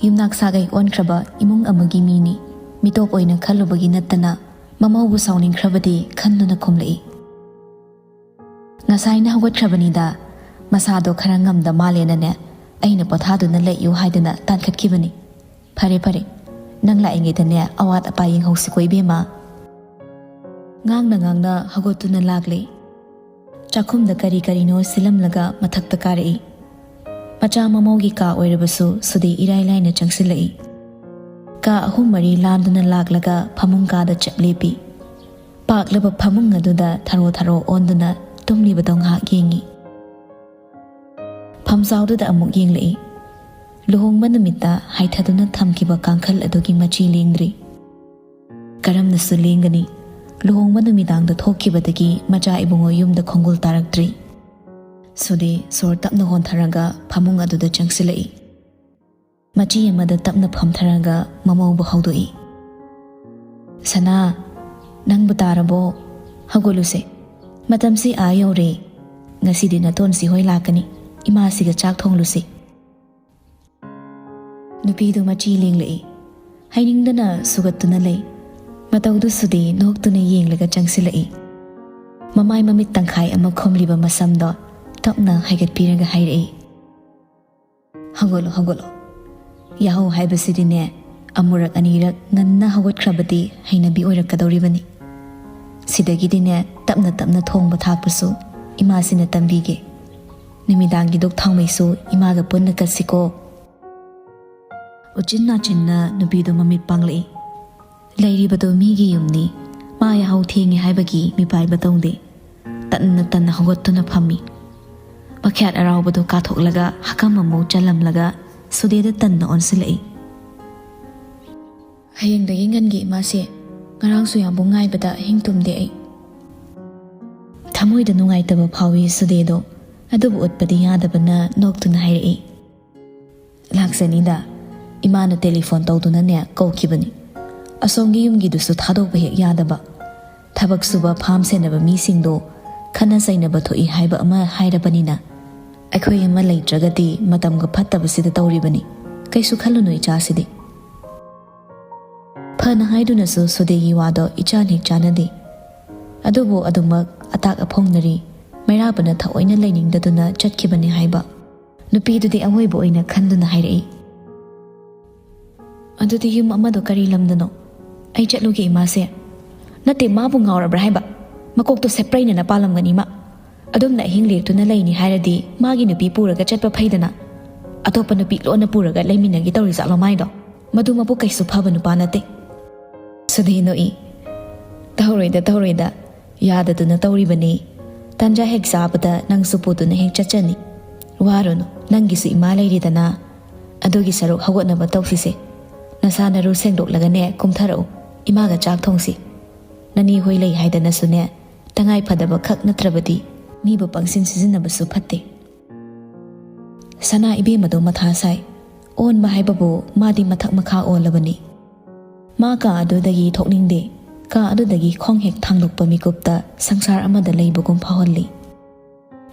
ꯌꯨꯝꯅꯥꯛ ꯁꯥꯒꯩ ꯑꯣꯟꯈ꯭ꯔꯕ ꯏꯃꯨꯡ ꯑꯃꯒꯤ ꯃꯤꯅꯤ꯫ ꯃꯤꯇꯣꯞ ꯑꯣꯏꯅ ꯈꯜꯂꯨꯕꯒꯤ ꯅꯠꯇꯅ ꯃꯃꯧꯕꯨ ꯁꯥꯎꯅꯤꯡꯈ꯭ꯔꯕꯗꯤ ꯈꯟꯗꯨꯅ ꯈꯨꯝꯂꯛꯏ꯫ "ꯉꯁꯥꯏꯅ ꯍꯧꯒꯠꯈ꯭ꯔꯕꯅꯤꯗ, ꯃꯁꯥꯗꯣ ꯈꯔ ꯉꯝꯗ ꯃꯥꯜꯂꯦꯅꯅꯦ, ꯑꯩꯅ ꯄꯣꯊꯥꯗꯨꯅ ꯂꯩꯌꯨ ꯍꯥꯏꯗꯅ ꯇꯥꯟꯈꯠꯈꯤꯕꯅꯤ꯫ ꯐꯔꯦ ꯐꯔꯦ, ꯅꯪ ꯂꯥꯛꯏꯉꯩꯗꯅꯦ ꯑꯋꯥꯠ ꯑꯄꯥ ꯌꯦꯡꯍꯧꯁꯤꯀꯣ ꯏꯕꯦꯝꯃ꯫" ꯉꯥꯡꯅ ꯉꯥꯡꯅ ꯍꯧꯒꯠꯇꯨꯅ ꯂꯥꯛꯂꯦ꯫ ꯆꯥꯛꯈꯨꯝꯗ ꯀꯔꯤ ꯀꯔꯤꯅꯣ ꯁꯤꯜꯂꯝꯂꯒ ꯃꯊꯛꯇ ꯀꯥꯔꯛꯏ꯫ ꯃꯆꯥ ꯃꯃꯧꯒꯤ ꯀꯥ ꯑꯣꯏꯔꯕꯁꯨ ꯁꯨꯗꯤ ꯏꯔꯥꯏ ꯂꯥꯏꯅ ꯆꯪꯁꯤꯜꯂꯛꯏ꯫ ꯀꯥ ꯑꯍꯨꯝ ꯃꯔꯤ ꯂꯥꯟꯗꯨꯅ ꯂꯥꯛꯂꯒ ꯐꯃꯨꯡ ꯀꯥꯗ ꯆꯞ ꯂꯦꯞꯄꯤ꯫ ꯄꯥꯛꯂꯕ ꯐꯃꯨꯡ ꯑꯗꯨꯗ ꯊꯔꯣ ꯊꯔꯣ ꯑꯣꯟꯗꯨꯅ ꯇꯨꯝꯂꯤꯕꯗꯣ ꯉꯥꯏꯍꯥꯛ ꯌꯦꯡꯉꯤ꯫ ꯐꯝꯖꯥꯎꯗꯨꯗ ꯑꯃꯨꯛ ꯌꯦꯡꯂꯛꯏ꯫ ꯂꯨꯍꯣꯡꯕ ꯅꯨꯃꯤꯠꯇ ꯍꯥꯏꯊꯗꯨꯅ ꯊꯝꯈꯤꯕ ꯀꯥꯡꯈꯜ ꯑꯗꯨꯒꯤ ꯃꯆꯤ ꯂꯦꯡꯗ꯭ꯔꯤ꯫ ꯀꯔꯝꯅꯁꯨ ꯂꯦꯡꯒꯅꯤ? ꯂꯨꯍꯣꯡꯕ ꯅꯨꯃꯤꯗꯥꯡꯗ ꯊꯣꯛꯈꯤꯕꯗꯒꯤ ꯃꯆꯥ ꯏꯕꯨꯡꯉꯣ ꯌꯨꯝꯗ ꯈꯣꯡꯒꯨꯜ ꯇꯥꯔꯛꯇ꯭ꯔꯤ꯫ ꯁꯨꯗꯤ ꯁꯣꯔ ꯇꯞꯅ ꯍꯣꯟꯊꯔꯒ ꯐꯃꯨꯡ ꯑꯗꯨꯗ ꯆꯪꯁꯤꯜꯂꯛꯏ꯫ ꯃꯆꯤ ꯑꯃꯗ ꯇꯞꯅ ꯐꯝꯊꯔꯒ ꯃꯃꯧꯕꯨ ꯍꯧꯗꯣꯛꯏ꯫ "ꯁꯅꯥ, ꯅꯪꯕꯨ ꯇꯥꯔꯕꯣ? ꯍꯧꯒꯠꯂꯨꯁꯦ꯫ ꯃꯇꯝꯁꯤ ꯑꯥ ꯌꯧꯔꯦ꯫ ꯉꯁꯤꯗꯤ ꯅꯇꯣꯟꯁꯤ ꯍꯣꯏ ꯂꯥꯛꯀꯅꯤ꯫ ꯏꯃꯥꯁꯤꯒ ꯆꯥꯛ ꯊꯣꯡꯂꯨꯁꯤ꯫" ꯅꯨꯄꯤꯗꯨ ꯃꯆꯤ ꯂꯦꯡꯂꯛꯏ꯫ ꯍꯩꯅꯤꯡꯗꯅ ꯁꯨꯒꯠꯇꯨꯅ ꯂꯩ꯫ ꯃꯇꯧꯗꯨ ꯁꯨꯗꯤ ꯅꯣꯛꯇꯨꯅ ꯌꯦꯡꯂꯒ ꯆꯪꯁꯤꯜꯂꯛꯏ꯫ ꯃꯃꯥꯏ ꯃꯃꯤꯠ ꯇꯪꯈꯥꯏ ꯑꯃ ꯈꯨꯝꯂꯤꯕ ꯃꯁꯝꯗꯣ ꯇꯞꯅ ꯍꯥꯏꯒꯠꯄꯤꯔꯒ ꯍꯥꯏꯔꯛꯏ, "ꯍꯧꯒꯠꯂꯣ, ꯍꯧꯒꯠꯂꯣ꯫ ꯌꯥꯍꯧ ꯍꯥꯏꯕꯁꯤꯗꯤꯅꯦ, ꯑꯃꯨꯔꯛ ꯑꯅꯤꯔꯛ ꯉꯟꯅ ꯍꯧꯒꯠꯈ꯭ꯔꯕꯗꯤ ꯍꯩꯅꯕꯤ ꯑꯣꯏꯔꯛꯀꯗꯧꯔꯤꯕꯅꯤ꯫ ꯁꯤꯗꯒꯤꯗꯤꯅꯦ, ꯇꯞꯅ ꯇꯞꯅ ꯊꯣꯡꯕ ꯊꯥꯛꯄꯁꯨ ꯏꯃꯥꯁꯤꯅ ꯇꯝꯕꯤꯒꯦ꯫ ꯅꯨꯃꯤꯗꯥꯡꯒꯤ ꯗꯨꯛ ꯊꯥꯎꯃꯩꯁꯨ ꯏꯃꯥꯒ ꯄꯨꯟꯅ ꯀꯠꯁꯤꯀꯣ꯫" ꯎꯆꯤꯟ ꯅꯥꯆꯤꯟꯅ ꯅꯨꯄꯤꯗꯨ ꯃꯃꯤꯠ ꯄꯥꯡꯂꯛꯏ꯫ ꯂꯩꯔꯤꯕꯗꯨ ꯃꯤꯒꯤ ꯌꯨꯝꯅꯤ꯫ ꯃꯥ ꯌꯥꯍꯧ ꯊꯦꯡꯉꯦ ꯍꯥꯏꯕꯒꯤ ꯃꯤꯄꯥꯏꯕ ꯇꯧꯗꯦ꯫ ꯇꯟꯅ ꯇꯟꯅ ꯍꯧꯒꯠꯇꯨꯅ ꯐꯝꯃꯤ꯫ ꯃꯈ꯭ꯌꯥꯠ ꯑꯔꯥꯎꯕꯗꯨ ꯀꯥꯊꯣꯛꯂꯒ ꯍꯀꯝ ꯑꯃꯨꯛ ꯆꯜꯂꯝꯂꯒ ꯁꯨꯗꯦꯗ ꯇꯟꯅ ꯑꯣꯟꯁꯤꯜꯂꯛꯏ꯫ "ꯍꯌꯦꯡꯗꯒꯤ ꯉꯟꯒꯦ ꯏꯃꯥꯁꯦ꯫ ꯉꯔꯥꯡꯁꯨ ꯌꯥꯝꯕꯨꯡ ꯉꯥꯏꯕꯗ ꯑꯍꯤꯡ ꯇꯨꯝꯗꯦ ꯑꯩ꯫" ꯊꯃꯣꯏꯗ ꯅꯨꯡꯉꯥꯏꯇꯕ ꯐꯥꯎꯏ ꯁꯨꯗꯦꯗꯣ꯫ ꯑꯗꯨꯕꯨ ꯎꯠꯄꯗꯤ ꯌꯥꯗꯕꯅ ꯅꯣꯛꯇꯨꯅ ꯍꯥꯏꯔꯛꯏ, "ꯂꯥꯛꯆꯅꯤꯗ꯫ ꯏꯃꯥꯅ ꯇꯦꯂꯤꯐꯣꯟ ꯇꯧꯗꯨꯅꯅꯦ ꯀꯧꯈꯤꯕꯅꯤ꯫ ꯑꯁꯣꯝꯒꯤ ꯌꯨꯝꯒꯤꯗꯨꯁꯨ ꯊꯥꯗꯣꯛꯄ ꯍꯦꯛ ꯌꯥꯗꯕ꯫ ꯊꯕꯛ ꯁꯨꯕ ꯐꯥꯝ ꯁꯦꯟꯅꯕ ꯃꯤꯁꯤꯡꯗꯣ ꯈꯠꯅ ꯆꯩꯅꯕ ꯊꯣꯛꯏ ꯍꯥꯏꯕ ꯑꯃ ꯍꯥꯏꯔꯕꯅꯤꯅ ꯑꯩꯈꯣꯏ ꯑꯃ ꯂꯩꯇ꯭ꯔꯒꯗꯤ ꯃꯇꯝꯒ ꯐꯠꯇꯕꯁꯤꯗ ꯇꯧꯔꯤꯕꯅꯤ꯫ "ꯀꯩꯁꯨ ꯈꯜꯂꯨꯅꯨ ꯏꯆꯥꯁꯤꯗꯤ"꯫ ꯐꯅ ꯍꯥꯏꯗꯨꯅꯁꯨ ꯁꯨꯗꯦꯒꯤ ꯋꯥꯗꯣ ꯏꯆꯥꯟ ꯍꯦꯛ ꯆꯥꯟꯅꯗꯦ꯫ ꯑꯗꯨꯕꯨ ꯑꯗꯨꯃꯛ ꯑꯇꯥꯛ ꯑꯐꯣꯡꯅꯔꯤ, ꯃꯩꯔꯥꯕꯅ ꯊꯑꯣꯏꯅ ꯂꯩꯅꯤꯡꯗꯗꯨꯅ ꯆꯠꯈꯤꯕꯅꯤ ꯍꯥꯏꯕ ꯅꯨꯄꯤꯗꯨꯗꯤ ꯑꯋꯣꯏꯕ ꯑꯣꯏꯅ ꯈꯟꯗꯨꯅ ꯍꯥꯏꯔꯛꯏ꯫ "ꯑꯗꯨꯗꯤ ꯌꯨꯝ ꯑꯃꯗꯣ ꯀꯔꯤ ꯂꯝꯗꯅꯣ? ꯑꯩ ꯆꯠꯂꯨꯒꯦ ꯏꯃꯥꯁꯦ"꯫ "ꯅꯠꯇꯦ, ꯃꯥꯕꯨ ꯉꯥꯎꯔꯕ꯭ꯔꯥ ꯍꯥꯏꯕ? ꯃꯀꯣꯛꯇꯣ ꯁꯦꯄ꯭ꯔꯩꯅꯅ ꯄꯥꯜꯂꯝꯒꯅꯤ ꯃꯥ꯫ ꯑꯗꯨꯝꯅ ꯑꯍꯤꯡ ꯂꯦꯛꯇꯨꯅ ꯂꯩꯅꯤ ꯍꯥꯏꯔꯗꯤ ꯃꯥꯒꯤ ꯅꯨꯄꯤ ꯄꯨꯔꯒ ꯆꯠꯄ ꯐꯩꯗꯅ꯫ ꯑꯇꯣꯞꯄ ꯅꯨꯄꯤ ꯂꯣꯟꯅ ꯄꯨꯔꯒ ꯂꯩꯃꯤꯟꯅꯒꯦ ꯇꯧꯔꯤ ꯖꯥꯠꯂꯣ ꯃꯥꯏꯗꯣ? ꯃꯗꯨ ꯃꯕꯨꯛ ꯀꯩꯁꯨ ꯐꯕ ꯅꯨꯄꯥ ꯅꯠꯇꯦ"꯫ ꯁꯨꯗꯤ ꯅꯣꯛꯏ꯫ "ꯇꯧꯔꯣꯏꯗ, ꯇꯧꯔꯣꯏꯗ꯫ ꯌꯥꯗꯗꯨꯅ ꯇꯧꯔꯤꯕꯅꯤ꯫ ꯇꯟꯖꯥ ꯍꯦꯛ ꯆꯥꯕꯗ ꯅꯪꯁꯨ ꯄꯨꯗꯨꯅ ꯍꯦꯛ ꯆꯠꯆꯅꯤ꯫ ꯋꯥꯔꯨꯅꯨ, ꯅꯪꯒꯤꯁꯨ ꯏꯃꯥ ꯂꯩꯔꯤꯗꯅ꯫ ꯑꯗꯨꯒꯤ ꯁꯔꯨꯛ ꯍꯧꯒꯠꯅꯕ ꯇꯧꯁꯤꯁꯦ꯫ ꯅꯁꯥ ꯅꯔꯨ ꯁꯦꯡꯗꯣꯛꯂꯒꯅꯦ ꯀꯨꯝꯊꯔꯛꯎ꯫ ꯏꯃꯥꯒ ꯆꯥꯛ ꯊꯣꯡꯁꯤ꯫ ꯅꯅꯦ ꯍꯣꯏ ꯂꯩ ꯍꯥꯏꯗꯅꯁꯨꯅꯦ, ꯇꯉꯥꯏ ꯐꯗꯕ ꯈꯛ ꯅꯠꯇ꯭ꯔꯕꯗꯤ ꯃꯤꯕꯨ ꯄꯪꯁꯤꯟ ꯁꯤꯖꯤꯟꯅꯕꯁꯨ ꯐꯠꯇꯦ"꯫ ꯁꯅꯥ ꯏꯕꯦꯝꯃꯗꯣ ꯃꯊꯥ ꯁꯥꯏ꯫ ꯑꯣꯟꯕ ꯍꯥꯏꯕꯕꯨ ꯃꯥꯗꯤ ꯃꯊꯛ ꯃꯈꯥ ꯑꯣꯜꯂꯕꯅꯤ꯫ ꯃꯥ ꯀꯥ ꯑꯗꯨꯗꯒꯤ ꯊꯣꯛꯅꯤꯡꯗꯦ꯫ ꯀꯥ ꯑꯗꯨꯗꯒꯤ ꯈꯣꯡ ꯍꯦꯛ ꯊꯥꯡꯗꯣꯛꯄ ꯃꯤꯀꯨꯞꯇ ꯁꯪꯁꯥꯔ ꯑꯃꯗ ꯂꯩꯕꯒꯨꯝ ꯐꯥꯎꯍꯜꯂꯤ꯫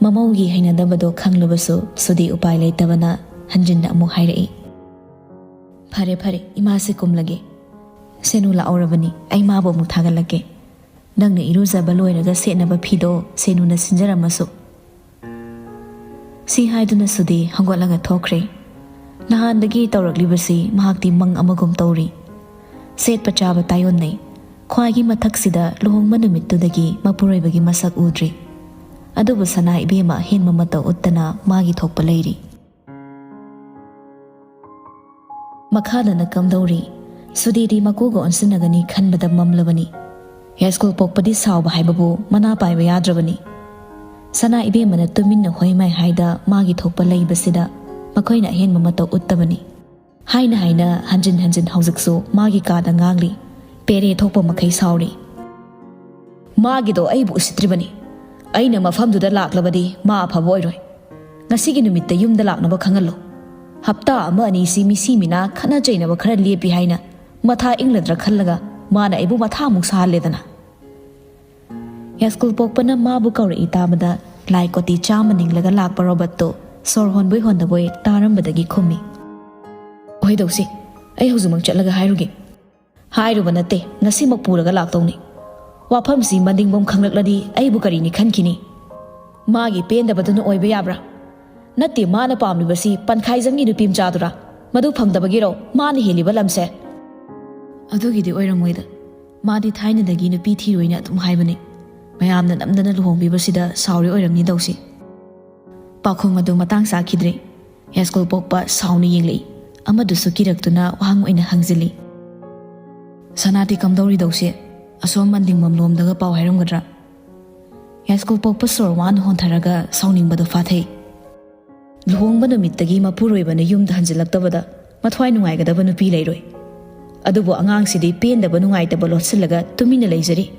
ꯃꯃꯧꯒꯤ ꯍꯩꯅꯗꯕꯗꯣ ꯈꯪꯂꯕꯁꯨ ꯁꯨꯗꯤ ꯎꯄꯥꯏ ꯂꯩꯇꯕꯅ ꯍꯟꯖꯤꯟꯅ ꯑꯃꯨꯛ ꯍꯥꯏꯔꯛꯏ꯫ "ꯐꯔꯦ, ꯐꯔꯦ, ꯏꯃꯥꯁꯦ ꯀꯨꯝꯂꯒꯦ꯫ ꯁꯦꯅꯨ ꯂꯥꯛꯍꯧꯔꯕꯅꯤ, ꯑꯩ ꯃꯥꯕꯨ ꯑꯃꯨꯛ ꯊꯥꯒꯠꯂꯛꯀꯦ꯫ ꯅꯪꯅ ꯏꯔꯨꯖꯕ ꯂꯣꯏꯔꯒ ꯁꯦꯠꯅꯕ ꯐꯤꯗꯣ ꯁꯦꯅꯨꯅ ꯁꯤꯟꯖꯔꯝꯃꯁꯨ"꯫ ꯁꯤ ꯍꯥꯏꯗꯨꯅ ꯁꯨꯗꯤ ꯍꯧꯒꯠꯂꯒ ꯊꯣꯛꯈ꯭ꯔꯦ꯫ ꯅꯍꯥꯟꯗꯒꯤ ꯇꯧꯔꯛꯂꯤꯕꯁꯤ ꯃꯍꯥꯛꯇꯤ ꯃꯪ ꯑꯃꯒꯨꯝ ꯇꯧꯔꯤ꯫ ꯁꯦꯠꯄ ꯆꯥꯕ ꯇꯥꯏꯑꯣꯟꯅꯩ꯫ ꯈ꯭ꯋꯥꯏꯒꯤ ꯃꯊꯛꯁꯤꯗ ꯂꯨꯍꯣꯡꯕ ꯅꯨꯃꯤꯠꯇꯨꯗꯒꯤ ꯃꯄꯨꯔꯣꯏꯕꯒꯤ ꯃꯁꯛ ꯎꯗ꯭ꯔꯤ꯫ ꯑꯗꯨꯕꯨ ꯁꯅꯥ ꯏꯕꯦꯝꯃ ꯑꯍꯦꯟꯕ ꯃꯇꯧ ꯎꯠꯇꯅ ꯃꯥꯒꯤ ꯊꯣꯛꯄ ꯂꯩꯔꯤ꯫ ꯃꯈꯥꯗꯅ ꯀꯝꯗꯧꯔꯤ? ꯁꯨꯗꯤꯗꯤ ꯃꯀꯨꯒ ꯑꯣꯟꯁꯤꯟꯅꯒꯅꯤ ꯈꯟꯕꯗ ꯃꯝꯂꯕꯅꯤ꯫ ꯌꯥꯏꯁ꯭ꯀꯨꯜ ꯄꯣꯛꯄꯗꯤ ꯁꯥꯎꯕ ꯍꯥꯏꯕꯕꯨ ꯃꯅꯥ ꯄꯥꯏꯕ ꯌꯥꯗ꯭ꯔꯕꯅꯤ꯫ ꯁꯅꯥ ꯏꯕꯦꯝꯃꯅ ꯇꯨꯃꯤꯟꯅ ꯍꯣꯏ ꯃꯥꯏ ꯍꯥꯏꯗ ꯃꯥꯒꯤ ꯊꯣꯛꯄ ꯂꯩꯕꯁꯤꯗ ꯃꯈꯣꯏꯅ ꯑꯍꯦꯟꯕ ꯃꯇꯧ ꯎꯠꯇꯕꯅꯤ꯫ ꯍꯥꯏꯅ ꯍꯥꯏꯅ ꯍꯟꯖꯤꯟ ꯍꯟꯖꯤꯟ ꯍꯧꯖꯤꯛꯁꯨ ꯃꯥꯒꯤ ꯀꯥꯗ ꯉꯥꯡꯂꯤ꯫ ꯄꯦꯔꯦ ꯊꯣꯛꯄ ꯃꯈꯩ ꯁꯥꯎꯔꯤ꯫ "ꯃꯥꯒꯤꯗꯣ ꯑꯩꯕꯨ ꯎꯁꯤꯠꯇ꯭ꯔꯤꯕꯅꯤ꯫ ꯑꯩꯅ ꯃꯐꯝꯗꯨꯗ ꯂꯥꯛꯂꯕꯗꯤ ꯃꯥ ꯑꯐꯕ ꯑꯣꯏꯔꯣꯏ꯫ ꯉꯁꯤꯒꯤ ꯅꯨꯃꯤꯠꯇ ꯌꯨꯝꯗ ꯂꯥꯛꯅꯕ ꯈꯪꯍꯜꯂꯨ꯫ ꯍꯞꯇꯥ ꯑꯃ ꯑꯅꯤꯁꯤ ꯃꯤꯁꯤ ꯃꯤꯅꯥ ꯈꯠꯅ ꯆꯩꯅꯕ ꯈꯔ ꯂꯦꯞꯄꯤ ꯍꯥꯏꯅ ꯃꯊꯥ ꯏꯪꯂꯗ꯭ꯔꯥ ꯈꯜꯂꯒ ꯃꯥꯅ ꯑꯩꯕꯨ ꯃꯊꯥ ꯑꯃꯨꯛ ꯁꯥꯍꯜꯂꯦꯗꯅ"꯫ ꯌꯥꯏꯁ꯭ꯀꯨꯜ ꯄꯣꯛꯄꯅ ꯃꯥꯕꯨ ꯀꯧꯔꯛꯏ ꯇꯥꯕꯗ ꯂꯥꯏ ꯀꯣꯇꯤ ꯆꯥꯝꯃ ꯅꯤꯡꯂꯒ ꯂꯥꯛꯄ ꯔꯣꯕꯣꯠꯇꯣ ꯁꯣꯔ ꯍꯣꯟꯕꯣꯏ ꯍꯣꯟꯗꯕꯣꯏ ꯇꯥꯔꯝꯕꯗꯒꯤ ꯈꯨꯝꯃꯤ꯫ ꯀꯩꯗꯧꯁꯤ? ꯑꯩ ꯍꯧꯖꯤꯛꯃꯛ ꯆꯠꯂꯒ ꯍꯥꯏꯔꯨꯒꯦ꯫ ꯍꯥꯏꯔꯨꯕ ꯅꯠꯇꯦ, ꯉꯁꯤꯃꯛ ꯄꯨꯔꯒ ꯂꯥꯛꯇꯧꯅꯤ꯫ ꯋꯥꯐꯝꯁꯤ ꯃꯟꯗꯤꯡꯕꯝ ꯈꯪꯂꯛꯂꯗꯤ ꯑꯩꯕꯨ ꯀꯔꯤꯅꯤ ꯈꯟꯈꯤꯅꯤ? ꯃꯥꯒꯤ ꯄꯦꯟꯗꯕꯗꯨꯅ ꯑꯣꯏꯕ ꯌꯥꯕ꯭ꯔꯥ? ꯅꯠꯇꯦ, ꯃꯥꯅ ꯄꯥꯝꯂꯤꯕꯁꯤ ꯄꯟꯈꯥꯏꯖꯝꯒꯤ ꯅꯨꯄꯤ ꯃꯆꯥꯗꯨꯔꯥ? ꯃꯗꯨ ꯐꯪꯗꯕꯒꯤꯔꯣ ꯃꯥꯅ ꯍꯦꯜꯂꯤꯕ ꯂꯝꯁꯦ? ꯑꯗꯨꯒꯤꯗꯤ ꯑꯣꯏꯔꯝꯃꯣꯏꯗ꯫ ꯃꯥꯗꯤ ꯊꯥꯏꯅꯗꯒꯤ ꯅꯨꯄꯤ ꯊꯤꯔꯣꯏꯅ ꯑꯗꯨꯝ ꯍꯥꯏꯕꯅꯤ꯫ ꯃꯌꯥꯝꯅ ꯅꯝꯗꯅ ꯂꯨꯍꯣꯡꯕꯤꯕꯁꯤꯗ ꯁꯥꯎꯔꯤ ꯑꯣꯏꯔꯝꯅꯤ ꯇꯧꯁꯤ꯫ ꯄꯥꯎꯈꯨꯝ ꯑꯗꯨ ꯃꯇꯥꯡ ꯆꯥꯈꯤꯗ꯭ꯔꯦ꯫ ꯌꯥꯏꯁ꯭ꯀꯨꯜ ꯄꯣꯛꯄ ꯁꯥꯎꯅ ꯌꯦꯡꯂꯛꯏ꯫ ꯑꯃꯗꯨꯁꯨ ꯀꯤꯔꯛꯇꯨꯅ ꯋꯥꯍꯪ ꯑꯣꯏꯅ ꯍꯪꯖꯤꯜꯂꯤ꯫ ꯁꯅꯥꯗꯤ ꯀꯝꯗꯧꯔꯤꯗꯧꯁꯦ? ꯑꯁꯣꯝ ꯃꯟꯗꯤꯡꯕꯝ ꯂꯣꯝꯗꯒ ꯄꯥꯎ ꯍꯥꯏꯔꯝꯒꯗ꯭ꯔꯥ? ꯌꯥꯏꯁ꯭ꯀꯨꯜ ꯄꯣꯛꯄ ꯁꯣꯔ ꯋꯥꯅ ꯍꯣꯟꯊꯔꯒ ꯁꯥꯎꯅꯤꯡꯕꯗꯣ ꯐꯥꯊꯩ꯫ ꯂꯨꯍꯣꯡꯕ ꯅꯨꯃꯤꯠꯇꯒꯤ ꯃꯄꯨꯔꯣꯏꯕꯅ ꯌꯨꯝꯗ ꯍꯟꯖꯤꯜꯂꯛꯇꯕꯗ ꯃꯊ꯭ꯋꯥꯏ ꯅꯨꯡꯉꯥꯏꯒꯗꯕ ꯅꯨꯄꯤ ꯂꯩꯔꯣꯏ꯫ ꯑꯗꯨꯕꯨ ꯑꯉꯥꯡꯁꯤꯗꯤ ꯄꯦꯟꯗꯕ ꯅꯨꯡꯉꯥꯏꯇꯕ ꯂꯣꯠꯁꯤꯜꯂꯒ ꯇꯨꯃꯤꯟꯅ ꯂꯩꯖꯔꯤ꯫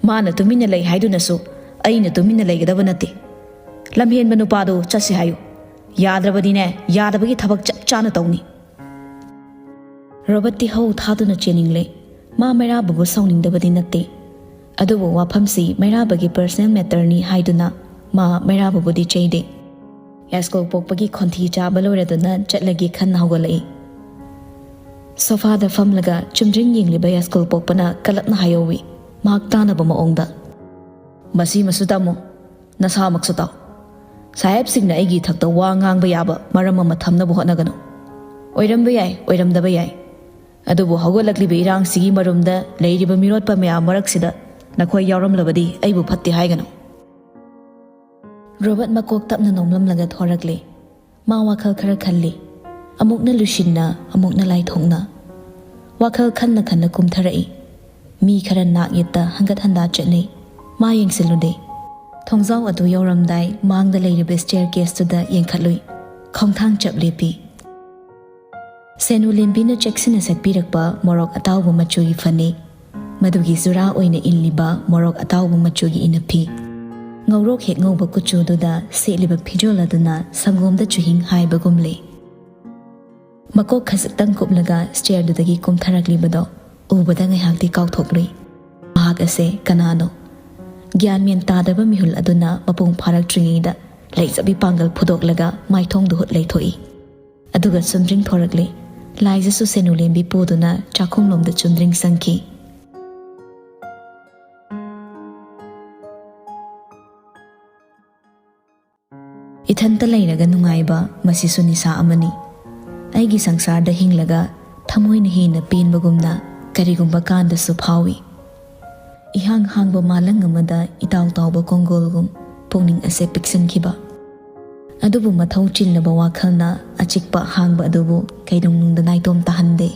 ꯃꯥꯅ ꯇꯨꯃꯤꯟꯅ ꯂꯩ ꯍꯥꯏꯗꯨꯅꯁꯨ ꯑꯩꯅ ꯇꯨꯃꯤꯟꯅ ꯂꯩꯒꯗꯕ ꯅꯠꯇꯦ꯫ ꯂꯝꯍꯦꯟꯕ ꯅꯨꯄꯥꯗꯨ ꯆꯠꯁꯤ ꯍꯥꯏꯌꯨ꯫ ꯌꯥꯗ꯭ꯔꯕꯗꯤꯅꯦ, ꯌꯥꯗꯕꯒꯤ ꯊꯕꯛ ꯆꯞ ꯆꯥꯅ ꯇꯧꯅꯤ꯫ ꯔꯣꯕꯔꯠꯇꯤ ꯍꯧ ꯊꯥꯗꯨꯅ ꯆꯦꯟꯅꯤꯡꯂꯦ꯫ ꯃꯥ ꯃꯩꯔꯥꯕꯕꯨ ꯁꯥꯎꯅꯤꯡꯗꯕꯗꯤ ꯅꯠꯇꯦ꯫ ꯑꯗꯨꯕꯨ ꯋꯥꯐꯝꯁꯤ ꯃꯩꯔꯥꯕꯒꯤ personal matterꯅꯤ ꯍꯥꯏꯗꯨꯅ ꯃꯥ ꯃꯩꯔꯥꯕꯕꯨꯗꯤ ꯆꯩꯗꯦ꯫ ꯌꯥꯏꯁ꯭ꯀꯨꯜ ꯄꯣꯛꯄꯒꯤ ꯈꯣꯟꯊꯤ ꯆꯥꯕ ꯂꯣꯏꯔꯗꯨꯅ ꯆꯠꯂꯒꯦ ꯈꯟꯅ ꯍꯧꯒꯠꯂꯛꯏ꯫ ꯁꯣꯐꯥꯗ ꯐꯝꯂꯒ ꯆꯨꯝꯗ꯭ꯔꯤꯡ ꯌꯦꯡꯂꯤꯕ ꯌꯥꯏꯁ꯭ꯀꯨꯜ ꯄꯣꯛꯄꯅ ꯀꯂꯞꯅ ꯍꯥꯏꯍꯧꯏ, ꯃꯍꯥꯛ ꯇꯥꯅꯕ ꯃꯑꯣꯡꯗ꯫ ꯃꯁꯤꯃꯁꯨ ꯇꯝꯃꯨ, ꯅꯁꯥꯃꯛꯁꯨ ꯇꯥꯎ꯫ ꯁꯥꯍꯦꯕꯁꯤꯡꯅ ꯑꯩꯒꯤ ꯏꯊꯛꯇ ꯋꯥ ꯉꯥꯡꯕ ꯌꯥꯕ ꯃꯔꯝ ꯑꯃ ꯊꯝꯅꯕ ꯍꯣꯠꯅꯒꯅꯨ꯫ ꯑꯣꯏꯔꯝꯕ ꯌꯥꯏ, ꯑꯣꯏꯔꯝꯗꯕ ꯌꯥꯏ꯫ ꯑꯗꯨꯕꯨ ꯍꯧꯒꯠꯂꯛꯂꯤꯕ ꯏꯔꯥꯡꯁꯤꯒꯤ ꯃꯔꯨꯝꯗ ꯂꯩꯔꯤꯕ ꯃꯤꯔꯣꯠꯄ ꯃꯌꯥꯝ ꯃꯔꯛꯁꯤꯗ ꯅꯈꯣꯏ ꯌꯥꯎꯔꯝꯂꯕꯗꯤ ꯑꯩꯕꯨ ꯐꯠꯇꯦ ꯍꯥꯏꯒꯅꯨ꯫ ꯔꯣꯕꯔꯠ ꯃꯀꯣꯛ ꯇꯞꯅ ꯅꯣꯝꯂꯝꯂꯒ ꯊꯣꯔꯛꯂꯦ꯫ ꯃꯥ ꯋꯥꯈꯜ ꯈꯔ ꯈꯜꯂꯤ꯫ ꯑꯃꯨꯛꯅ ꯂꯨꯁꯤꯟꯅ, ꯑꯃꯨꯛꯅ ꯂꯥꯏꯊꯣꯛꯅ꯫ ꯋꯥꯈꯜ ꯈꯟꯅ ꯈꯟꯅ ꯀꯨꯝꯊꯔꯛꯏ꯫ ꯃꯤ ꯈꯔ ꯅꯥꯛ ꯌꯦꯠꯇ ꯍꯟꯒꯠ ꯍꯟꯗꯥ ꯆꯠꯅꯩ꯫ ꯃꯥ ꯌꯦꯡꯁꯤꯜꯂꯨꯗꯦ꯫ ꯊꯣꯡꯖꯥꯎ ꯑꯗꯨ ꯌꯧꯔꯝꯗꯥꯏ ꯃꯥꯡꯗ ꯂꯩꯔꯤꯕ staircaseꯇꯨꯗ ꯌꯦꯡꯈꯠꯂꯨꯏ꯫ ꯈꯣꯡꯊꯥꯡ ꯆꯞ ꯂꯦꯞꯄꯤ꯫ ꯁꯦꯅꯨ ꯂꯦꯝꯕꯤꯅ ꯆꯦꯛꯁꯤꯟꯅ ꯁꯦꯠꯄꯤꯔꯛꯄ ꯃꯣꯔꯣꯛ ꯑꯇꯥꯎꯕ ꯃꯆꯨꯒꯤ ꯐꯅꯦꯛ, ꯃꯗꯨꯒꯤ ꯖꯨꯔꯥ ꯑꯣꯏꯅ ꯏꯜꯂꯤꯕ ꯃꯣꯔꯣꯛ ꯑꯇꯥꯎꯕ ꯃꯆꯨꯒꯤ ꯏꯅꯐꯤ, ꯉꯧꯔꯣꯛ ꯍꯦꯛ ꯉꯧꯕ ꯀꯨꯆꯨꯗꯨꯗ ꯁꯦꯠꯂꯤꯕ ꯐꯤꯖꯣꯜ ꯑꯗꯨꯅ ꯁꯪꯒꯣꯝꯗ ꯆꯨꯍꯤꯡ ꯍꯥꯏꯕꯒꯨꯝꯂꯦ꯫ ꯃꯀꯣꯛ ꯈꯖꯤꯛꯇꯪ ꯀꯨꯞꯂꯒ stairꯗꯨꯗꯒꯤ ꯀꯨꯝꯊꯔꯛꯂꯤꯕꯗꯣ ꯎꯕꯗ ꯉꯥꯏꯍꯥꯛꯇꯤ ꯀꯥꯎꯊꯣꯛꯂꯨꯏ꯫ ꯃꯍꯥꯛ ꯑꯁꯦ ꯀꯅꯥꯅꯣ? ꯒ꯭ꯌꯥꯟ ꯃꯦꯟ ꯇꯥꯗꯕ ꯃꯤꯍꯨꯜ ꯑꯗꯨꯅ ꯃꯄꯨꯡ ꯐꯥꯔꯛꯇ꯭ꯔꯤꯉꯩꯗ ꯂꯩꯖꯕꯤ ꯄꯥꯡꯒꯜ ꯐꯨꯗꯣꯛꯂꯒ ꯃꯥꯏꯊꯣꯡꯗꯨ ꯍꯨꯠ ꯂꯩꯊꯣꯛꯏ꯫ ꯑꯗꯨꯒ ꯆꯨꯝꯗ꯭ꯔꯤꯡ ꯊꯣꯔꯛꯂꯦ꯫ ꯂꯥꯏꯖꯁꯨ ꯁꯦꯅꯨ ꯂꯦꯝꯕꯤ ꯄꯨꯗꯨꯅ ꯆꯥꯛꯈꯨꯝꯂꯣꯝꯗ ꯆꯨꯝꯗ꯭ꯔꯤꯡ ꯆꯪꯈꯤ꯫ "ꯏꯊꯟꯇ ꯂꯩꯔꯒ ꯅꯨꯡꯉꯥꯏꯕ, ꯃꯁꯤꯁꯨ ꯅꯤꯁꯥ ꯑꯃꯅꯤ꯫ ꯑꯩꯒꯤ ꯁꯪꯁꯥꯔꯗ ꯍꯤꯡꯂꯒ ꯊꯃꯣꯏꯅ ꯍꯦꯟꯅ ꯄꯦꯟꯕꯒꯨꯝꯅ ꯀꯔꯤꯒꯨꯝꯕ ꯀꯥꯟꯗꯁꯨ ꯐꯥꯎꯏ꯫ ꯏꯍꯥꯡ ꯍꯥꯡꯕ ꯃꯥꯂꯪ ꯑꯃꯗ ꯏꯇꯥꯎ ꯇꯥꯎꯕ ꯀꯣꯡꯒꯣꯜꯒꯨꯝ ꯄꯨꯛꯅꯤꯡ ꯑꯁꯦ ꯄꯤꯛꯁꯤꯟꯈꯤꯕ꯫ ꯑꯗꯨꯕꯨ ꯃꯊꯧ ꯆꯤꯜꯂꯕ ꯋꯥꯈꯜꯅ ꯑꯆꯤꯛꯄ ꯑꯍꯥꯡꯕ ꯑꯗꯨꯕꯨ ꯀꯩꯗꯧꯅꯨꯡꯗ ꯅꯥꯏꯇꯣꯝ ꯇꯥꯍꯟꯗꯦ꯫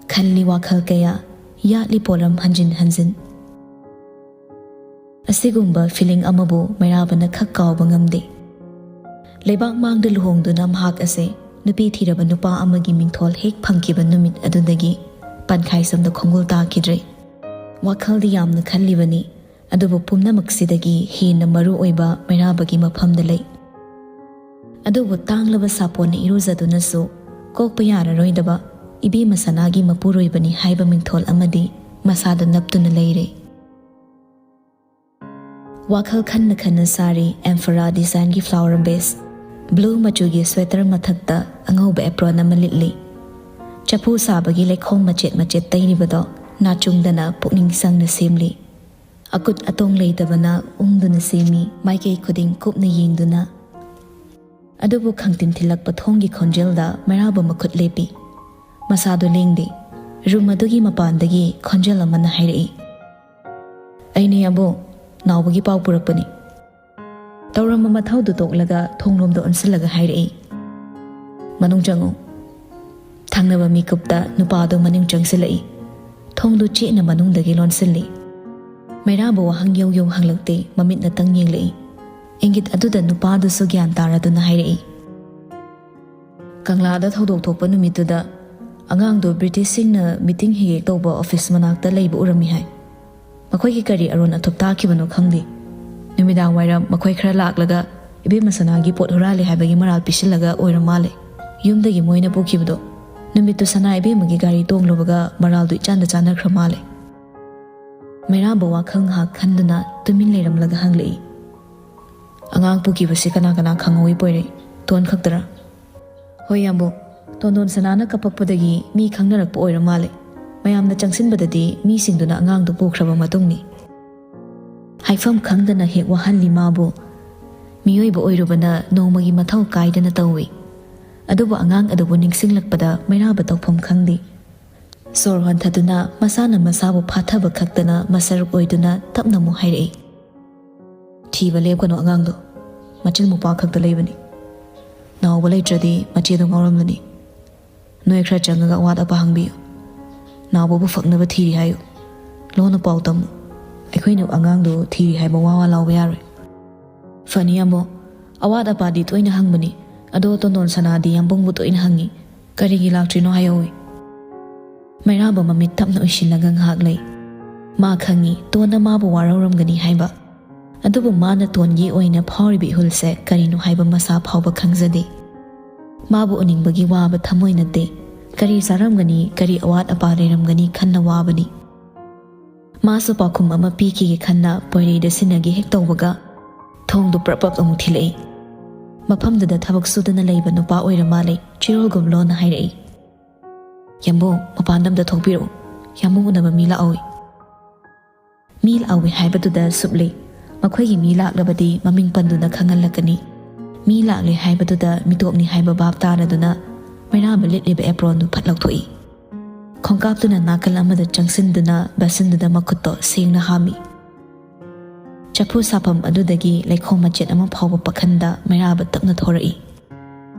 ꯈꯜꯂꯤ ꯋꯥꯈꯜ ꯀꯌꯥ, ꯌꯥꯠꯂꯤ ꯄꯣꯠꯂꯝ ꯍꯟꯖꯤꯟ ꯍꯟꯖꯤꯟ꯫ ꯑꯁꯤꯒꯨꯝꯕ feeling ꯑꯃꯕꯨ ꯃꯩꯔꯥꯕꯅ ꯈꯛ ꯀꯥꯎꯕ ꯉꯝꯗꯦ꯫ ꯂꯩꯕꯥꯛ ꯃꯥꯡꯗ ꯂꯨꯍꯣꯡꯗꯨꯅ ꯃꯍꯥꯛ ꯑꯁꯦ ꯅꯨꯄꯤ ꯊꯤꯔꯕ ꯅꯨꯄꯥ ꯑꯃꯒꯤ ꯃꯤꯡꯊꯣꯜ ꯍꯦꯛ ꯐꯪꯈꯤꯕ ꯅꯨꯃꯤꯠ ꯑꯗꯨꯗꯒꯤ ꯄꯟꯈꯥꯏ ꯁꯝꯗ ꯈꯣꯡꯒꯨꯜ ꯇꯥꯈꯤꯗ꯭ꯔꯦ꯫ ꯋꯥꯈꯜꯗꯤ ꯌꯥꯝꯅ ꯈꯜꯂꯤꯕꯅꯤ, ꯑꯗꯨꯕꯨ ꯄꯨꯝꯅꯃꯛꯁꯤꯗꯒꯤ ꯍꯦꯟꯅ ꯃꯔꯨ ꯑꯣꯏꯕ ꯃꯩꯔꯥꯕꯒꯤ ꯃꯐꯝꯗ ꯂꯩ꯫ ꯑꯗꯨꯕꯨ ꯇꯥꯡꯂꯕ ꯁꯥꯄꯣꯟꯅ ꯏꯔꯨꯖꯗꯨꯅꯁꯨ ꯀꯣꯛꯄ ꯌꯥꯔꯔꯣꯏꯗꯕ ꯏꯕꯦꯝꯃ ꯁꯅꯥꯒꯤ ꯃꯄꯨꯔꯣꯏꯕꯅꯤ ꯍꯥꯏꯕ ꯃꯤꯡꯊꯣꯜ ꯑꯃꯗꯤ ꯃꯁꯥꯗ ꯅꯞꯇꯨꯅ ꯂꯩꯔꯦ꯫ ꯋꯥꯈꯜ ꯈꯟꯅ ꯈꯟꯅ ꯁꯥꯔꯤ ꯑꯦꯝꯐꯔꯥ ꯗꯤꯖꯥꯏꯟꯒꯤ flower vase, blue ꯃꯆꯨꯒꯤ sweater ꯃꯊꯛꯇ ꯑꯉꯧꯕ apron ꯑꯃ ꯂꯤꯠꯂꯤ꯫ ꯆꯐꯨ ꯁꯥꯕꯒꯤ ꯂꯩꯈꯣꯝ ꯃꯆꯦꯠ ꯃꯆꯦꯠ ꯇꯩꯔꯤꯕꯗꯣ ꯅꯥꯆꯨꯡꯗꯅ ꯄꯨꯛꯅꯤꯡ ꯆꯪꯅ ꯁꯦꯝꯂꯤ꯫ ꯑꯀꯨꯠ ꯑꯇꯣꯡ ꯂꯩꯇꯕꯅ ꯎꯪꯗꯨꯅ ꯁꯦꯝꯃꯤ, ꯃꯥꯏꯀꯩ ꯈꯨꯗꯤꯡ ꯀꯨꯞꯅ ꯌꯦꯡꯗꯨꯅ꯫ ꯑꯗꯨꯕꯨ ꯈꯪꯇꯤꯟ ꯊꯤꯜꯂꯛꯄ ꯊꯣꯡꯒꯤ ꯈꯣꯟꯖꯦꯜꯗ ꯃꯩꯔꯥꯕ ꯃꯈꯨꯠ ꯂꯦꯞꯄꯤ꯫ ꯃꯁꯥꯗꯨ ꯂꯦꯡꯗꯦ꯫ ꯔꯨꯝ ꯑꯗꯨꯒꯤ ꯃꯄꯥꯟꯗꯒꯤ ꯈꯣꯟꯖꯦꯜ ꯑꯃꯅ ꯍꯥꯏꯔꯛꯏ, "ꯑꯩꯅꯦ ꯑꯕꯣ, ꯅꯥꯎꯕꯒꯤ ꯄꯥꯎ ꯄꯨꯔꯛꯄꯅꯤ꯫ ꯇꯧꯔꯝꯕ ꯃꯊꯧꯗꯨ ꯇꯣꯛꯂꯒ ꯊꯣꯡꯂꯣꯝꯗ ꯑꯣꯟꯁꯤꯜꯂꯒ ꯍꯥꯏꯔꯛꯏ, "ꯃꯅꯨꯡ ꯆꯪꯉꯨ"꯫ ꯊꯪꯅꯕ ꯃꯤꯀꯨꯞꯇ ꯅꯨꯄꯥꯗꯨ ꯃꯅꯨꯡ ꯆꯪꯁꯤꯜꯂꯛꯏ꯫ ꯊꯣꯡꯗꯨ ꯆꯦꯠꯅ ꯃꯅꯨꯡꯗꯒꯤ ꯂꯣꯟꯁꯤꯜꯂꯤ꯫ ꯃꯩꯔꯥꯕ ꯋꯥꯍꯪ ꯌꯧ ꯌꯧ ꯍꯪꯂꯛꯇꯦ, ꯃꯃꯤꯠꯅꯇꯪ ꯌꯦꯡꯂꯛꯏ꯫ ꯏꯪꯒꯤꯠ ꯑꯗꯨꯗ ꯅꯨꯄꯥꯗꯨꯁꯨ ꯒ꯭ꯌꯥꯟ ꯇꯥꯔꯗꯨꯅ ꯍꯥꯏꯔꯛꯏ, "ꯀꯪꯂꯥꯗ ꯊꯧꯗꯣꯛ ꯊꯣꯛꯄ ꯅꯨꯃꯤꯠꯇꯨꯗ ꯑꯉꯥꯡꯗꯣ ꯕ꯭ꯔꯤꯇꯤꯁꯁꯤꯡꯅ meeting ꯍꯦꯛ ꯍꯦꯛ ꯇꯧꯕ office ꯃꯅꯥꯛꯇ ꯂꯩꯕ ꯎꯔꯝꯃꯤ ꯍꯥꯏ꯫ ꯃꯈꯣꯏꯒꯤ ꯀꯔꯤ ꯑꯔꯣꯟ ꯑꯊꯨꯞ ꯇꯥꯈꯤꯕꯅꯣ ꯈꯪꯗꯦ꯫ ꯅꯨꯃꯤꯗꯥꯡ ꯋꯥꯏꯔꯝ ꯃꯈꯣꯏ ꯈꯔ ꯂꯥꯛꯂꯒ ꯏꯕꯦꯝꯃ ꯁꯅꯥꯒꯤ ꯄꯣꯠ ꯍꯨꯔꯥꯜꯂꯦ ꯍꯥꯏꯕꯒꯤ ꯃꯔꯥꯜ ꯄꯤꯁꯤꯜꯂꯒ ꯑꯣꯏꯔ ꯃꯥꯜꯂꯦ꯫ ꯌꯨꯝꯗꯒꯤ ꯃꯣꯏꯅ ꯄꯨꯈꯤꯕꯗꯣ ꯅꯨꯃꯤꯠꯇꯨ ꯁꯅꯥ ꯏꯕꯦꯝꯃꯒꯤ ꯒꯥꯔꯤ ꯇꯣꯡꯂꯨꯕꯒ ꯃꯔꯥꯜꯗꯨ ꯏꯆꯥꯟꯗ ꯆꯥꯟꯅꯈ꯭ꯔ ꯃꯥꯜꯂꯦ"꯫ ꯃꯩꯔꯥꯕ ꯋꯥꯈꯜ ꯉꯥꯏꯍꯥꯛ ꯈꯟꯗꯨꯅ ꯇꯨꯃꯤꯟ ꯂꯩꯔꯝꯂꯒ ꯍꯪꯂꯛꯏ, "ꯑꯉꯥꯡ ꯄꯨꯈꯤꯕꯁꯤ ꯀꯅꯥ ꯀꯅꯥ ꯈꯪꯍꯧꯏ ꯄꯣꯏꯔꯩ? ꯇꯣꯟ ꯈꯛꯇꯔꯥ?" "ꯍꯣꯏ ꯌꯥꯝꯕꯨꯡ, ꯇꯣꯟꯗꯣꯟ ꯁꯅꯥꯅ ꯀꯞꯄꯛꯄꯗꯒꯤ ꯃꯤ ꯈꯪꯅꯔꯛꯄ ꯑꯣꯏꯔ ꯃꯥꯜꯂꯦ꯫ ꯃꯌꯥꯝꯅ ꯆꯪꯁꯤꯟꯕꯗꯗꯤ ꯃꯤꯁꯤꯡꯗꯨꯅ ꯑꯉꯥꯡꯗꯨ ꯄꯨꯈ꯭ꯔꯕ ꯃꯇꯨꯡꯅꯤ꯫ ꯍꯥꯏꯐꯝ ꯈꯪꯗꯅ ꯍꯦꯛ ꯋꯥꯍꯜꯂꯤ ꯃꯥꯕꯨ꯫ ꯃꯤꯑꯣꯏꯕ ꯑꯣꯏꯔꯨꯕꯅ ꯅꯣꯡꯃꯒꯤ ꯃꯊꯧ ꯀꯥꯏꯗꯅ ꯇꯧꯏ꯫ ꯑꯗꯨꯕꯨ ꯑꯉꯥꯡ ꯑꯗꯨꯕꯨ ꯅꯤꯡꯁꯤꯡꯂꯛꯄꯗ ꯃꯩꯔꯥꯕ ꯇꯧꯐꯝ ꯈꯪꯗꯦ꯫ ꯁꯣꯔ ꯍꯣꯟꯊꯗꯨꯅ ꯃꯁꯥꯅ ꯃꯁꯥꯕꯨ ꯐꯥꯊꯕ ꯈꯛꯇꯅ ꯃꯁꯔꯨꯛ ꯑꯣꯏꯗꯨꯅ ꯇꯞꯅ ꯑꯃꯨꯛ ꯍꯥꯏꯔꯛꯏ, "ꯊꯤꯕ ꯂꯦꯞꯀꯅꯨ ꯑꯉꯥꯡꯗꯣ, ꯃꯆꯤꯟ ꯃꯧꯄ꯭ꯋꯥ ꯈꯛꯇ ꯂꯩꯕꯅꯤ꯫ ꯅꯥꯎꯕ ꯂꯩꯇ꯭ꯔꯗꯤ ꯃꯆꯦꯗꯣ ꯉꯥꯎꯔꯝꯂꯅꯤ꯫ ꯅꯣꯏ ꯈꯔ ꯆꯪꯉꯒ ꯑꯋꯥꯠ ꯑꯄꯥ ꯍꯪꯕꯤꯌꯨ꯫ ꯅꯥꯎꯕꯕꯨ ꯐꯛꯅꯕ ꯊꯤꯔꯤ ꯍꯥꯏꯌꯨ꯫ ꯂꯣꯟꯅ ꯄꯥꯎ ꯇꯝꯃꯨ꯫ ꯑꯩꯈꯣꯏꯅ ꯑꯉꯥꯡꯗꯨ ꯊꯤꯔꯤ ꯍꯥꯏꯕ ꯋꯥ ꯋꯥ ꯂꯥꯎꯕ ꯌꯥꯔꯣꯏ꯫ ꯐꯅꯤ ꯌꯥꯝꯕꯨꯡ, ꯑꯋꯥꯠ ꯑꯄꯥꯗꯤ ꯇꯣꯏꯅ ꯍꯪꯕꯅꯤ, ꯑꯗꯣ ꯇꯣꯟꯗꯣꯟ ꯁꯅꯥꯗꯤ ꯌꯥꯝꯕꯨꯡꯕꯨ ꯇꯣꯏꯅ ꯍꯪꯉꯤ꯫ ꯀꯔꯤꯒꯤ ꯂꯥꯛꯇ꯭ꯔꯤꯅꯣ ꯍꯥꯏꯍꯧꯋꯤ꯫" ꯃꯩꯔꯥꯕ ꯃꯃꯤꯠ ꯇꯞꯅ ꯎꯏꯁꯤꯜꯂꯒ ꯉꯥꯏꯍꯥꯛ ꯂꯩ꯫ ꯃꯥ ꯈꯪꯉꯤ ꯇꯣꯟꯅ ꯃꯥꯕꯨ ꯋꯥꯔꯧꯔꯝꯒꯅꯤ ꯍꯥꯏꯕ꯫ ꯑꯗꯨꯕꯨ ꯃꯥꯅ ꯇꯣꯟꯒꯤ ꯑꯣꯏꯅ ꯐꯥꯎꯔꯤꯕ ꯏꯍꯨꯜꯁꯦ ꯀꯔꯤꯅꯣ ꯍꯥꯏꯕ ꯃꯁꯥ ꯐꯥꯎꯕ ꯈꯪꯖꯗꯦ꯫ ꯃꯥꯕꯨ ꯎꯅꯤꯡꯕꯒꯤ ꯋꯥꯕ ꯊꯃꯣꯏ ꯅꯠꯇꯦ꯫ ꯀꯔꯤ ꯆꯥꯔꯝꯒꯅꯤ, ꯀꯔꯤ ꯑꯋꯥꯠ ꯑꯄꯥ ꯂꯩꯔꯝꯒꯅꯤ ꯈꯟꯅ ꯋꯥꯕꯅꯤ꯫ ꯃꯥꯁꯨ ꯄꯥꯎꯈꯨꯝ ꯑꯃ ꯄꯤꯈꯤꯒꯦ ꯈꯟꯅ ꯄꯣꯏꯔꯩꯗ ꯁꯤꯟꯅꯒꯦ ꯍꯦꯛ ꯇꯧꯕꯒ ꯊꯣꯡꯗꯨ ꯄ꯭ꯔꯞ ꯄ꯭ꯔꯞ ꯑꯃꯨꯛ ꯊꯤꯜꯂꯛꯏ꯫ ꯃꯐꯝꯗꯨꯗ ꯊꯕꯛ ꯁꯨꯗꯨꯅ ꯂꯩꯕ ꯅꯨꯄꯥ ꯑꯣꯏꯔ ꯃꯥꯜꯂꯦ꯫ ꯆꯤꯔꯣꯜꯒꯨꯝ ꯂꯣꯟꯅ ꯍꯥꯏꯔꯛꯏ, "ꯌꯥꯝꯕꯨꯡ, ꯃꯄꯥꯟꯗ ꯑꯝꯇ ꯊꯣꯛꯄꯤꯔꯛꯎ꯫ ꯌꯥꯝꯕꯨꯡ ꯎꯅꯕ ꯃꯤ ꯂꯥꯛꯍꯧꯏ꯫" ꯃꯤ ꯂꯥꯛꯍꯧꯏ ꯍꯥꯏꯕꯗꯨꯗ ꯁꯨꯞꯂꯤ꯫ ꯃꯈꯣꯏꯒꯤ ꯃꯤ ꯂꯥꯛꯂꯕꯗꯤ ꯃꯃꯤꯡ ꯄꯟꯗꯨꯅ ꯈꯪꯍꯜꯂꯛꯀꯅꯤ꯫ ꯃꯤ ꯂꯥꯛꯂꯦ ꯍꯥꯏꯕꯗꯨꯗ ꯃꯤꯇꯣꯞꯅꯤ ꯍꯥꯏꯕ ꯚꯥꯞ ꯇꯥꯔꯗꯨꯅ ꯃꯩꯔꯥꯕ ꯂꯤꯠꯂꯤꯕ ꯑꯦꯄ꯭ꯔꯣꯟꯗꯨ ꯐꯠ ꯂꯧꯊꯣꯛꯏ꯫ ꯈꯣꯡꯀꯥꯞꯇꯨꯅ ꯅꯥꯀꯜ ꯑꯃꯗ ꯆꯪꯁꯤꯟꯗꯨꯅ ꯕꯁꯤꯟꯗꯨꯗ ꯃꯈꯨꯠꯇꯣ ꯁꯦꯡꯅ ꯍꯥꯝꯃꯤ꯫ ꯆꯐꯨ ꯁꯥꯐꯝ ꯑꯗꯨꯗꯒꯤ ꯂꯩꯈꯣꯝ ꯃꯆꯦꯠ ꯑꯃ ꯐꯥꯎꯕ ꯄꯛꯍꯟꯗ ꯃꯩꯔꯥꯕ ꯇꯞꯅ ꯊꯣꯔꯛꯏ꯫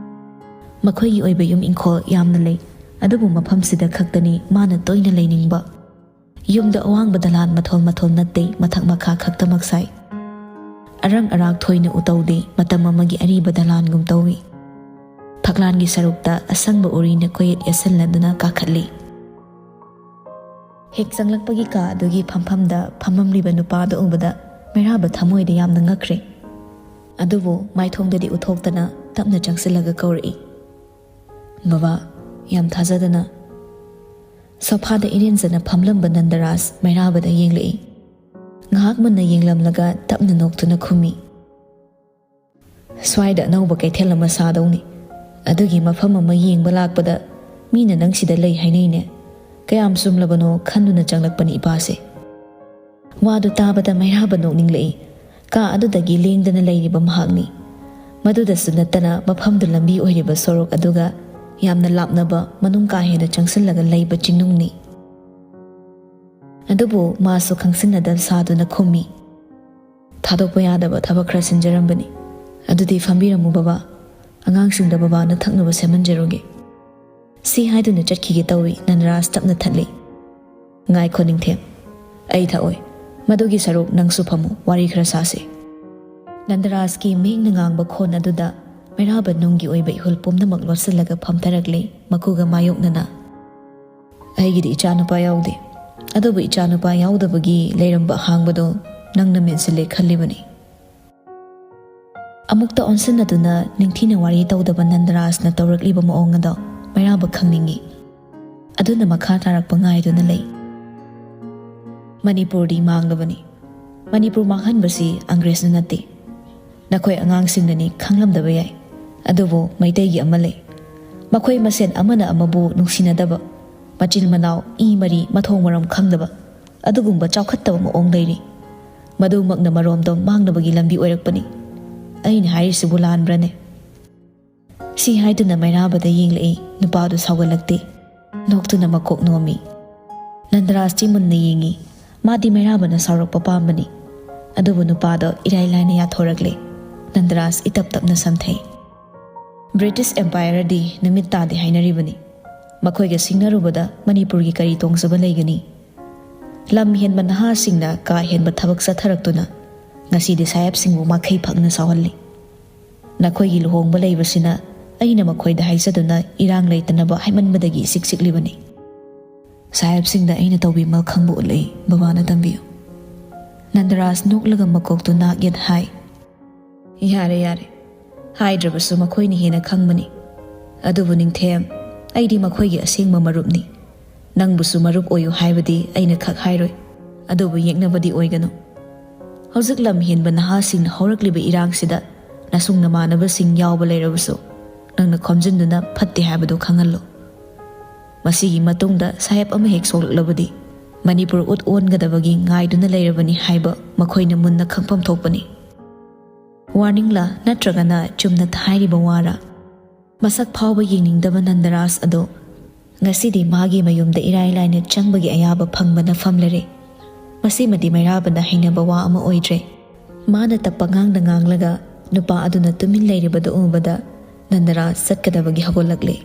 ꯃꯈꯣꯏꯒꯤ ꯑꯣꯏꯕ ꯌꯨꯝ ꯏꯪꯈꯣꯜ ꯌꯥꯝꯅ ꯂꯩ, ꯑꯗꯨꯕꯨ ꯃꯐꯝꯁꯤꯗ ꯈꯛꯇꯅꯤ ꯃꯥꯅ ꯇꯣꯏꯅ ꯂꯩꯅꯤꯡꯕ꯫ ꯌꯨꯝꯗ ꯑꯋꯥꯡꯕ ꯗꯂꯥꯟ ꯃꯊꯣꯜ ꯃꯊꯣꯜ ꯅꯠꯇꯦ, ꯃꯊꯛ ꯃꯈꯥ ꯈꯛꯇꯃꯛ ꯁꯥꯏ꯫ ꯑꯔꯪ ꯑꯔꯥꯛ ꯊꯣꯏꯅ ꯎꯇꯧꯗꯦ, ꯃꯇꯝ ꯑꯃꯒꯤ ꯑꯔꯤꯕ ꯗꯂꯥꯟꯒꯨꯝ ꯇꯧꯏ꯫ ꯐꯛꯂꯥꯟꯒꯤ ꯁꯔꯨꯛꯇ ꯑꯁꯪꯕ ꯎꯔꯤꯅ ꯀꯣꯏꯌꯦꯠ ꯌꯦꯠꯁꯤꯜꯂꯗꯨꯅ ꯀꯥꯈꯠꯂꯤ꯫ ꯍꯦꯛ ꯆꯪꯂꯛꯄꯒꯤ ꯀꯥ ꯑꯗꯨꯒꯤ ꯐꯝꯐꯝꯗ ꯐꯝꯃꯝꯂꯤꯕ ꯅꯨꯄꯥꯗꯨ ꯎꯕꯗ ꯃꯩꯔꯥꯕ ꯊꯃꯣꯏꯗ ꯌꯥꯝꯅ ꯉꯛꯈ꯭ꯔꯦ꯫ ꯑꯗꯨꯕꯨ ꯃꯥꯏꯊꯣꯡꯗꯗꯤ ꯎꯠꯊꯣꯛꯇꯅ ꯇꯞꯅ ꯆꯪꯁꯤꯜꯂꯒ ꯀꯧꯔꯛꯏ, "ꯕꯕꯥ, ꯌꯥꯝ ꯊꯥꯖꯗꯅ꯫" ꯁꯣꯐꯥꯗ ꯏꯔꯦꯟꯖꯅ ꯐꯝꯂꯝꯕ ꯅꯟꯗꯔꯥꯖ ꯃꯩꯔꯥꯕꯗ ꯌꯦꯡꯂꯛꯏ꯫ ꯉꯥꯏꯍꯥꯛ ꯃꯨꯟꯅ ꯌꯦꯡꯂꯝꯂꯒ ꯇꯞꯅ ꯅꯣꯛꯇꯨꯅ ꯈꯨꯝꯃꯤ, "ꯁ꯭ꯋꯥꯏꯗ ꯑꯅꯧꯕ ꯀꯩꯊꯦꯜ ꯑꯃ ꯁꯥꯗꯧꯅꯤ꯫ ꯑꯗꯨꯒꯤ ꯃꯐꯝ ꯑꯃ ꯌꯦꯡꯕ ꯂꯥꯛꯄꯗ ꯃꯤꯅ ꯅꯪ ꯁꯤꯗ ꯂꯩ ꯍꯥꯏꯅꯩꯅꯦ꯫ ꯀꯌꯥꯝ ꯆꯨꯝꯂꯕꯅꯣ ꯈꯟꯗꯨꯅ ꯆꯪꯂꯛꯄꯅꯤ ꯏꯄꯥꯁꯦ꯫ ꯋꯥꯗꯨ ꯇꯥꯕꯗ ꯃꯩꯔꯥꯕ ꯅꯣꯛꯅꯤꯡꯂꯛꯏ꯫ ꯀꯥ ꯑꯗꯨꯗꯒꯤ ꯂꯦꯡꯗꯅ ꯂꯩꯔꯤꯕ ꯃꯍꯥꯛꯅꯤ꯫ ꯃꯗꯨꯗꯁꯨ ꯅꯠꯇꯅ ꯃꯐꯝꯗꯨ ꯂꯝꯕꯤ ꯑꯣꯏꯔꯤꯕ ꯁꯣꯔꯣꯛ ꯑꯗꯨꯒ ꯌꯥꯝꯅ ꯂꯥꯞꯅꯕ, ꯃꯅꯨꯡ ꯀꯥ ꯍꯦꯟꯅ ꯆꯪꯁꯤꯜꯂꯒ ꯂꯩꯕ ꯆꯤꯡꯅꯨꯡꯅꯤ꯫ ꯑꯗꯨꯕꯨ ꯃꯥꯁꯨ ꯈꯪꯁꯤꯟꯅꯗ ꯁꯥꯗꯨꯅ ꯈꯨꯝꯃꯤ, "ꯊꯥꯗꯣꯛꯄ ꯌꯥꯗꯕ ꯊꯕꯛ ꯈꯔ ꯁꯤꯟꯖꯔꯝꯕꯅꯤ꯫ ꯑꯗꯨꯗꯤ ꯐꯝꯕꯤꯔꯝꯃꯨ ꯕꯕꯥ, ꯑꯉꯥꯡꯁꯤꯡꯗ ꯕꯕꯥꯅ ꯊꯛꯅꯕ ꯁꯦꯝꯍꯟꯖꯔꯨꯒꯦ"꯫ ꯁꯤ ꯍꯥꯏꯗꯨꯅ ꯆꯠꯈꯤꯒꯦ ꯇꯧꯏ, ꯅꯟꯗꯔꯥꯖ ꯇꯞꯅ ꯊꯠꯂꯤ꯫ "ꯉꯥꯏꯈꯣ ꯅꯤꯡꯊꯦꯝ, ꯑꯩ ꯊꯛꯑꯣꯏ꯫ ꯃꯗꯨꯒꯤ ꯁꯔꯨꯛ ꯅꯪꯁꯨ ꯐꯝꯃꯨ, ꯋꯥꯔꯤ ꯈꯔ ꯁꯥꯁꯤ"꯫ ꯅꯟꯗꯔꯥꯖꯀꯤ ꯃꯤꯡꯅ ꯉꯥꯡꯕ ꯈꯣꯟ ꯑꯗꯨꯗ ꯃꯩꯔꯥꯕ ꯅꯨꯡꯒꯤ ꯑꯣꯏꯕ ꯏꯍꯨꯜ ꯄꯨꯝꯅꯃꯛ ꯂꯣꯠꯁꯤꯜꯂꯒ ꯐꯝꯊꯔꯛꯂꯦ, ꯃꯈꯨꯒ ꯃꯥꯌꯣꯛꯅꯅ꯫ "ꯑꯩꯒꯤꯗꯤ ꯏꯆꯥꯅꯨꯄꯥ ꯌꯥꯎꯗꯦ, ꯑꯗꯨꯕꯨ ꯏꯆꯥꯅꯨꯄꯥ ꯌꯥꯎꯗꯕꯒꯤ ꯂꯩꯔꯝꯕ ꯑꯍꯥꯡꯕꯗꯣ ꯅꯪꯅ ꯃꯦꯟꯁꯤꯜꯂꯦ ꯈꯜꯂꯤꯕꯅꯤ"꯫ ꯑꯃꯨꯛꯇ ꯑꯣꯟꯁꯤꯟꯅꯗꯨꯅ ꯅꯤꯡꯊꯤꯅ ꯋꯥꯔꯤ ꯇꯧꯗꯕ ꯅꯟꯗꯔꯥꯖꯅ ꯇꯧꯔꯛꯂꯤꯕ ꯃꯑꯣꯡ ꯑꯗꯣ ꯃꯩꯔꯥꯕ ꯈꯪꯅꯤꯡꯏ꯫ ꯑꯗꯨꯅ ꯃꯈꯥ ꯇꯥꯔꯛꯄ ꯉꯥꯏꯗꯨꯅ ꯂꯩ꯫ "ꯃꯅꯤꯄꯨꯔꯗꯤ ꯃꯥꯡꯂꯕꯅꯤ꯫ ꯃꯅꯤꯄꯨꯔ ꯃꯥꯡꯍꯟꯕꯁꯤ ꯑꯪꯒ꯭ꯔꯦꯖꯅ ꯅꯠꯇꯦ, ꯅꯈꯣꯏ ꯑꯉꯥꯡꯁꯤꯡꯅꯅꯤ, ꯈꯪꯂꯝꯗꯕ ꯌꯥꯏ꯫ ꯑꯗꯨꯕꯨ ꯃꯩꯇꯩꯒꯤ ꯑꯃ ꯂꯩ꯫ ꯃꯈꯣꯏ ꯃꯁꯦꯟ ꯑꯃꯅ ꯑꯃꯕꯨ ꯅꯨꯡꯁꯤꯅꯗꯕ, ꯃꯆꯤꯟ ꯃꯅꯥꯎ, ꯏ ꯃꯔꯤ, ꯃꯊꯣꯡ ꯃꯔꯝ ꯈꯪꯗꯕ, ꯑꯗꯨꯒꯨꯝꯕ ꯆꯥꯎꯈꯠꯇꯕ ꯃꯑꯣꯡ ꯂꯩꯔꯤ꯫ ꯃꯗꯨꯃꯛꯅ ꯃꯔꯣꯝꯗꯣꯝ ꯃꯥꯡꯅꯕꯒꯤ ꯂꯝꯕꯤ ꯑꯣꯏꯔꯛꯄꯅꯤ꯫ ꯑꯩꯅ ꯍꯥꯏꯔꯤꯁꯤꯕꯨ ꯂꯥꯟꯕ꯭ꯔꯅꯦ?" ꯁꯤ ꯍꯥꯏꯗꯨꯅ ꯃꯩꯔꯥꯕꯗ ꯌꯦꯡꯂꯛꯏ꯫ ꯅꯨꯄꯥꯗꯨ ꯁꯥꯎꯒꯠꯂꯛꯇꯦ꯫ ꯅꯣꯛꯇꯨꯅ ꯃꯀꯣꯛ ꯅꯣꯝꯃꯤ꯫ ꯅꯟꯗꯔꯥꯖꯇꯤ ꯃꯨꯟꯅ ꯌꯦꯡꯉꯤ꯫ ꯃꯥꯗꯤ ꯃꯩꯔꯥꯕꯅ ꯁꯥꯎꯔꯛꯄ ꯄꯥꯝꯕꯅꯤ꯫ ꯑꯗꯨꯕꯨ ꯅꯨꯄꯥꯗꯣ ꯏꯔꯥꯏ ꯂꯥꯏꯅ ꯌꯥꯊꯣꯔꯛꯂꯦ꯫ ꯅꯟꯗꯔꯥꯖ ꯏꯇꯞ ꯇꯞꯅ ꯁꯝꯊꯩ꯫ "ꯕ꯭ꯔꯤꯇꯤꯁ ꯑꯦꯝꯄꯥꯌꯔꯗꯤ ꯅꯨꯃꯤꯠ ꯇꯥꯗꯦ ꯍꯥꯏꯅꯔꯤꯕꯅꯤ꯫ ꯃꯈꯣꯏꯒ ꯁꯤꯡꯅꯔꯨꯕꯗ ꯃꯅꯤꯄꯨꯔꯒꯤ ꯀꯔꯤ ꯇꯣꯡꯖꯕ ꯂꯩꯒꯅꯤ? ꯂꯝ ꯍꯦꯟꯕ ꯅꯍꯥꯁꯤꯡꯅ ꯀꯥ ꯍꯦꯟꯕ ꯊꯕꯛ ꯆꯠꯊꯔꯛꯇꯨꯅ ꯉꯁꯤꯗꯤ ꯁꯥꯍꯦꯕꯁꯤꯡꯕꯨ ꯃꯥꯈꯩ ꯐꯛꯅ ꯁꯥꯎꯍꯜꯂꯤ꯫ ꯅꯈꯣꯏꯒꯤ ꯂꯨꯍꯣꯡꯕ ꯂꯩꯕꯁꯤꯅ ꯑꯩꯅ ꯃꯈꯣꯏꯗ ꯍꯥꯏꯖꯗꯨꯅ ꯏꯔꯥꯡ ꯂꯩꯇꯅꯕ ꯍꯥꯏꯃꯟꯕꯗꯒꯤ ꯏꯆꯤꯛ ꯆꯤꯛꯂꯤꯕꯅꯤ꯫ ꯁꯥꯍꯦꯕꯁꯤꯡꯗ ꯑꯩꯅ ꯇꯧꯕꯤꯃꯜ ꯈꯪꯕ ꯎꯠꯂꯛꯏ, ꯕꯕꯥꯅ ꯇꯝꯕꯤꯌꯨ"꯫ ꯅꯟꯗꯔꯥꯖ ꯅꯣꯛꯂꯒ ꯃꯀꯣꯛꯇꯨ ꯅꯥꯛ ꯌꯦꯠ ꯍꯥꯏ꯫ "ꯌꯥꯔꯦ, ꯌꯥꯔꯦ꯫ ꯍꯥꯏꯗ꯭ꯔꯕꯁꯨ ꯃꯈꯣꯏꯅ ꯍꯦꯟꯅ ꯈꯪꯕꯅꯤ꯫ ꯑꯗꯨꯕꯨ ꯅꯤꯡꯊꯦꯝ, ꯑꯩꯗꯤ ꯃꯈꯣꯏꯒꯤ ꯑꯁꯦꯡꯕ ꯃꯔꯨꯞꯅꯤ꯫ ꯅꯪꯕꯨꯁꯨ ꯃꯔꯨꯞ ꯑꯣꯏꯌꯨ ꯍꯥꯏꯕꯗꯤ ꯑꯩꯅ ꯈꯛ ꯍꯥꯏꯔꯣꯏ꯫ ꯑꯗꯨꯕꯨ ꯌꯦꯛꯅꯕꯗꯤ ꯑꯣꯏꯒꯅꯨ꯫ ꯍꯧꯖꯤꯛ ꯂꯝ ꯍꯦꯟꯕ ꯅꯍꯥꯁꯤꯡꯅ ꯍꯧꯔꯛꯂꯤꯕ ꯏꯔꯥꯡꯁꯤꯗ ꯅꯁꯨꯡ ꯅꯃꯥꯟꯅꯕꯁꯤꯡ ꯌꯥꯎꯕ ꯂꯩꯔꯕꯁꯨ, ꯅꯪꯅ ꯈꯣꯝꯖꯤꯟꯗꯨꯅ ꯐꯠꯇꯦ ꯍꯥꯏꯕꯗꯨ ꯈꯪꯍꯜꯂꯨ꯫ ꯃꯁꯤꯒꯤ ꯃꯇꯨꯡꯗ ꯁꯥꯍꯦꯕ ꯑꯃ ꯍꯦꯛ ꯁꯣꯛꯂꯛꯂꯕꯗꯤ ꯃꯅꯤꯄꯨꯔ ꯎꯠ ꯑꯣꯟꯒꯗꯕꯒꯤ ꯉꯥꯏꯗꯨꯅ ꯂꯩꯔꯕꯅꯤ ꯍꯥꯏꯕ ꯃꯈꯣꯏꯅ ꯃꯨꯟꯅ ꯈꯪꯐꯝ ꯊꯣꯛꯄꯅꯤ꯫ ꯋꯥꯔꯅꯤꯡꯂ ꯅꯠꯇ꯭ꯔꯒꯅ ꯆꯨꯝꯅ ꯍꯥꯏꯔꯤꯕ ꯋꯥꯔ? ꯃꯁꯛ ꯐꯥꯎꯕ ꯌꯦꯡꯅꯤꯡꯗꯕ ꯅꯟꯗꯔꯥꯖ ꯑꯗꯣ ꯉꯁꯤꯗꯤ ꯃꯥꯒꯤ ꯃꯌꯨꯝꯗ ꯏꯔꯥꯏ ꯂꯥꯏꯅ ꯆꯪꯕꯒꯤ ꯑꯌꯥꯕ ꯐꯪꯕꯅ ꯐꯝꯂꯔꯦ꯫ ꯃꯁꯤꯃꯗꯤ ꯃꯩꯔꯥꯕꯅ ꯍꯩꯅꯕ ꯋꯥ ꯑꯃ ꯑꯣꯏꯗ꯭ꯔꯦ꯫ ꯃꯥꯅ ꯇꯞꯄ ꯉꯥꯡꯗ ꯉꯥꯡꯂꯒ ꯅꯨꯄꯥ ꯑꯗꯨꯅ ꯇꯨꯃꯤꯟ ꯂꯩꯔꯤꯕꯗꯨ ꯎꯕꯗ ꯅꯟꯗꯔꯥꯖ ꯆꯠꯀꯗꯕꯒꯤ ꯍꯧꯒꯠꯂꯛꯂꯦ꯫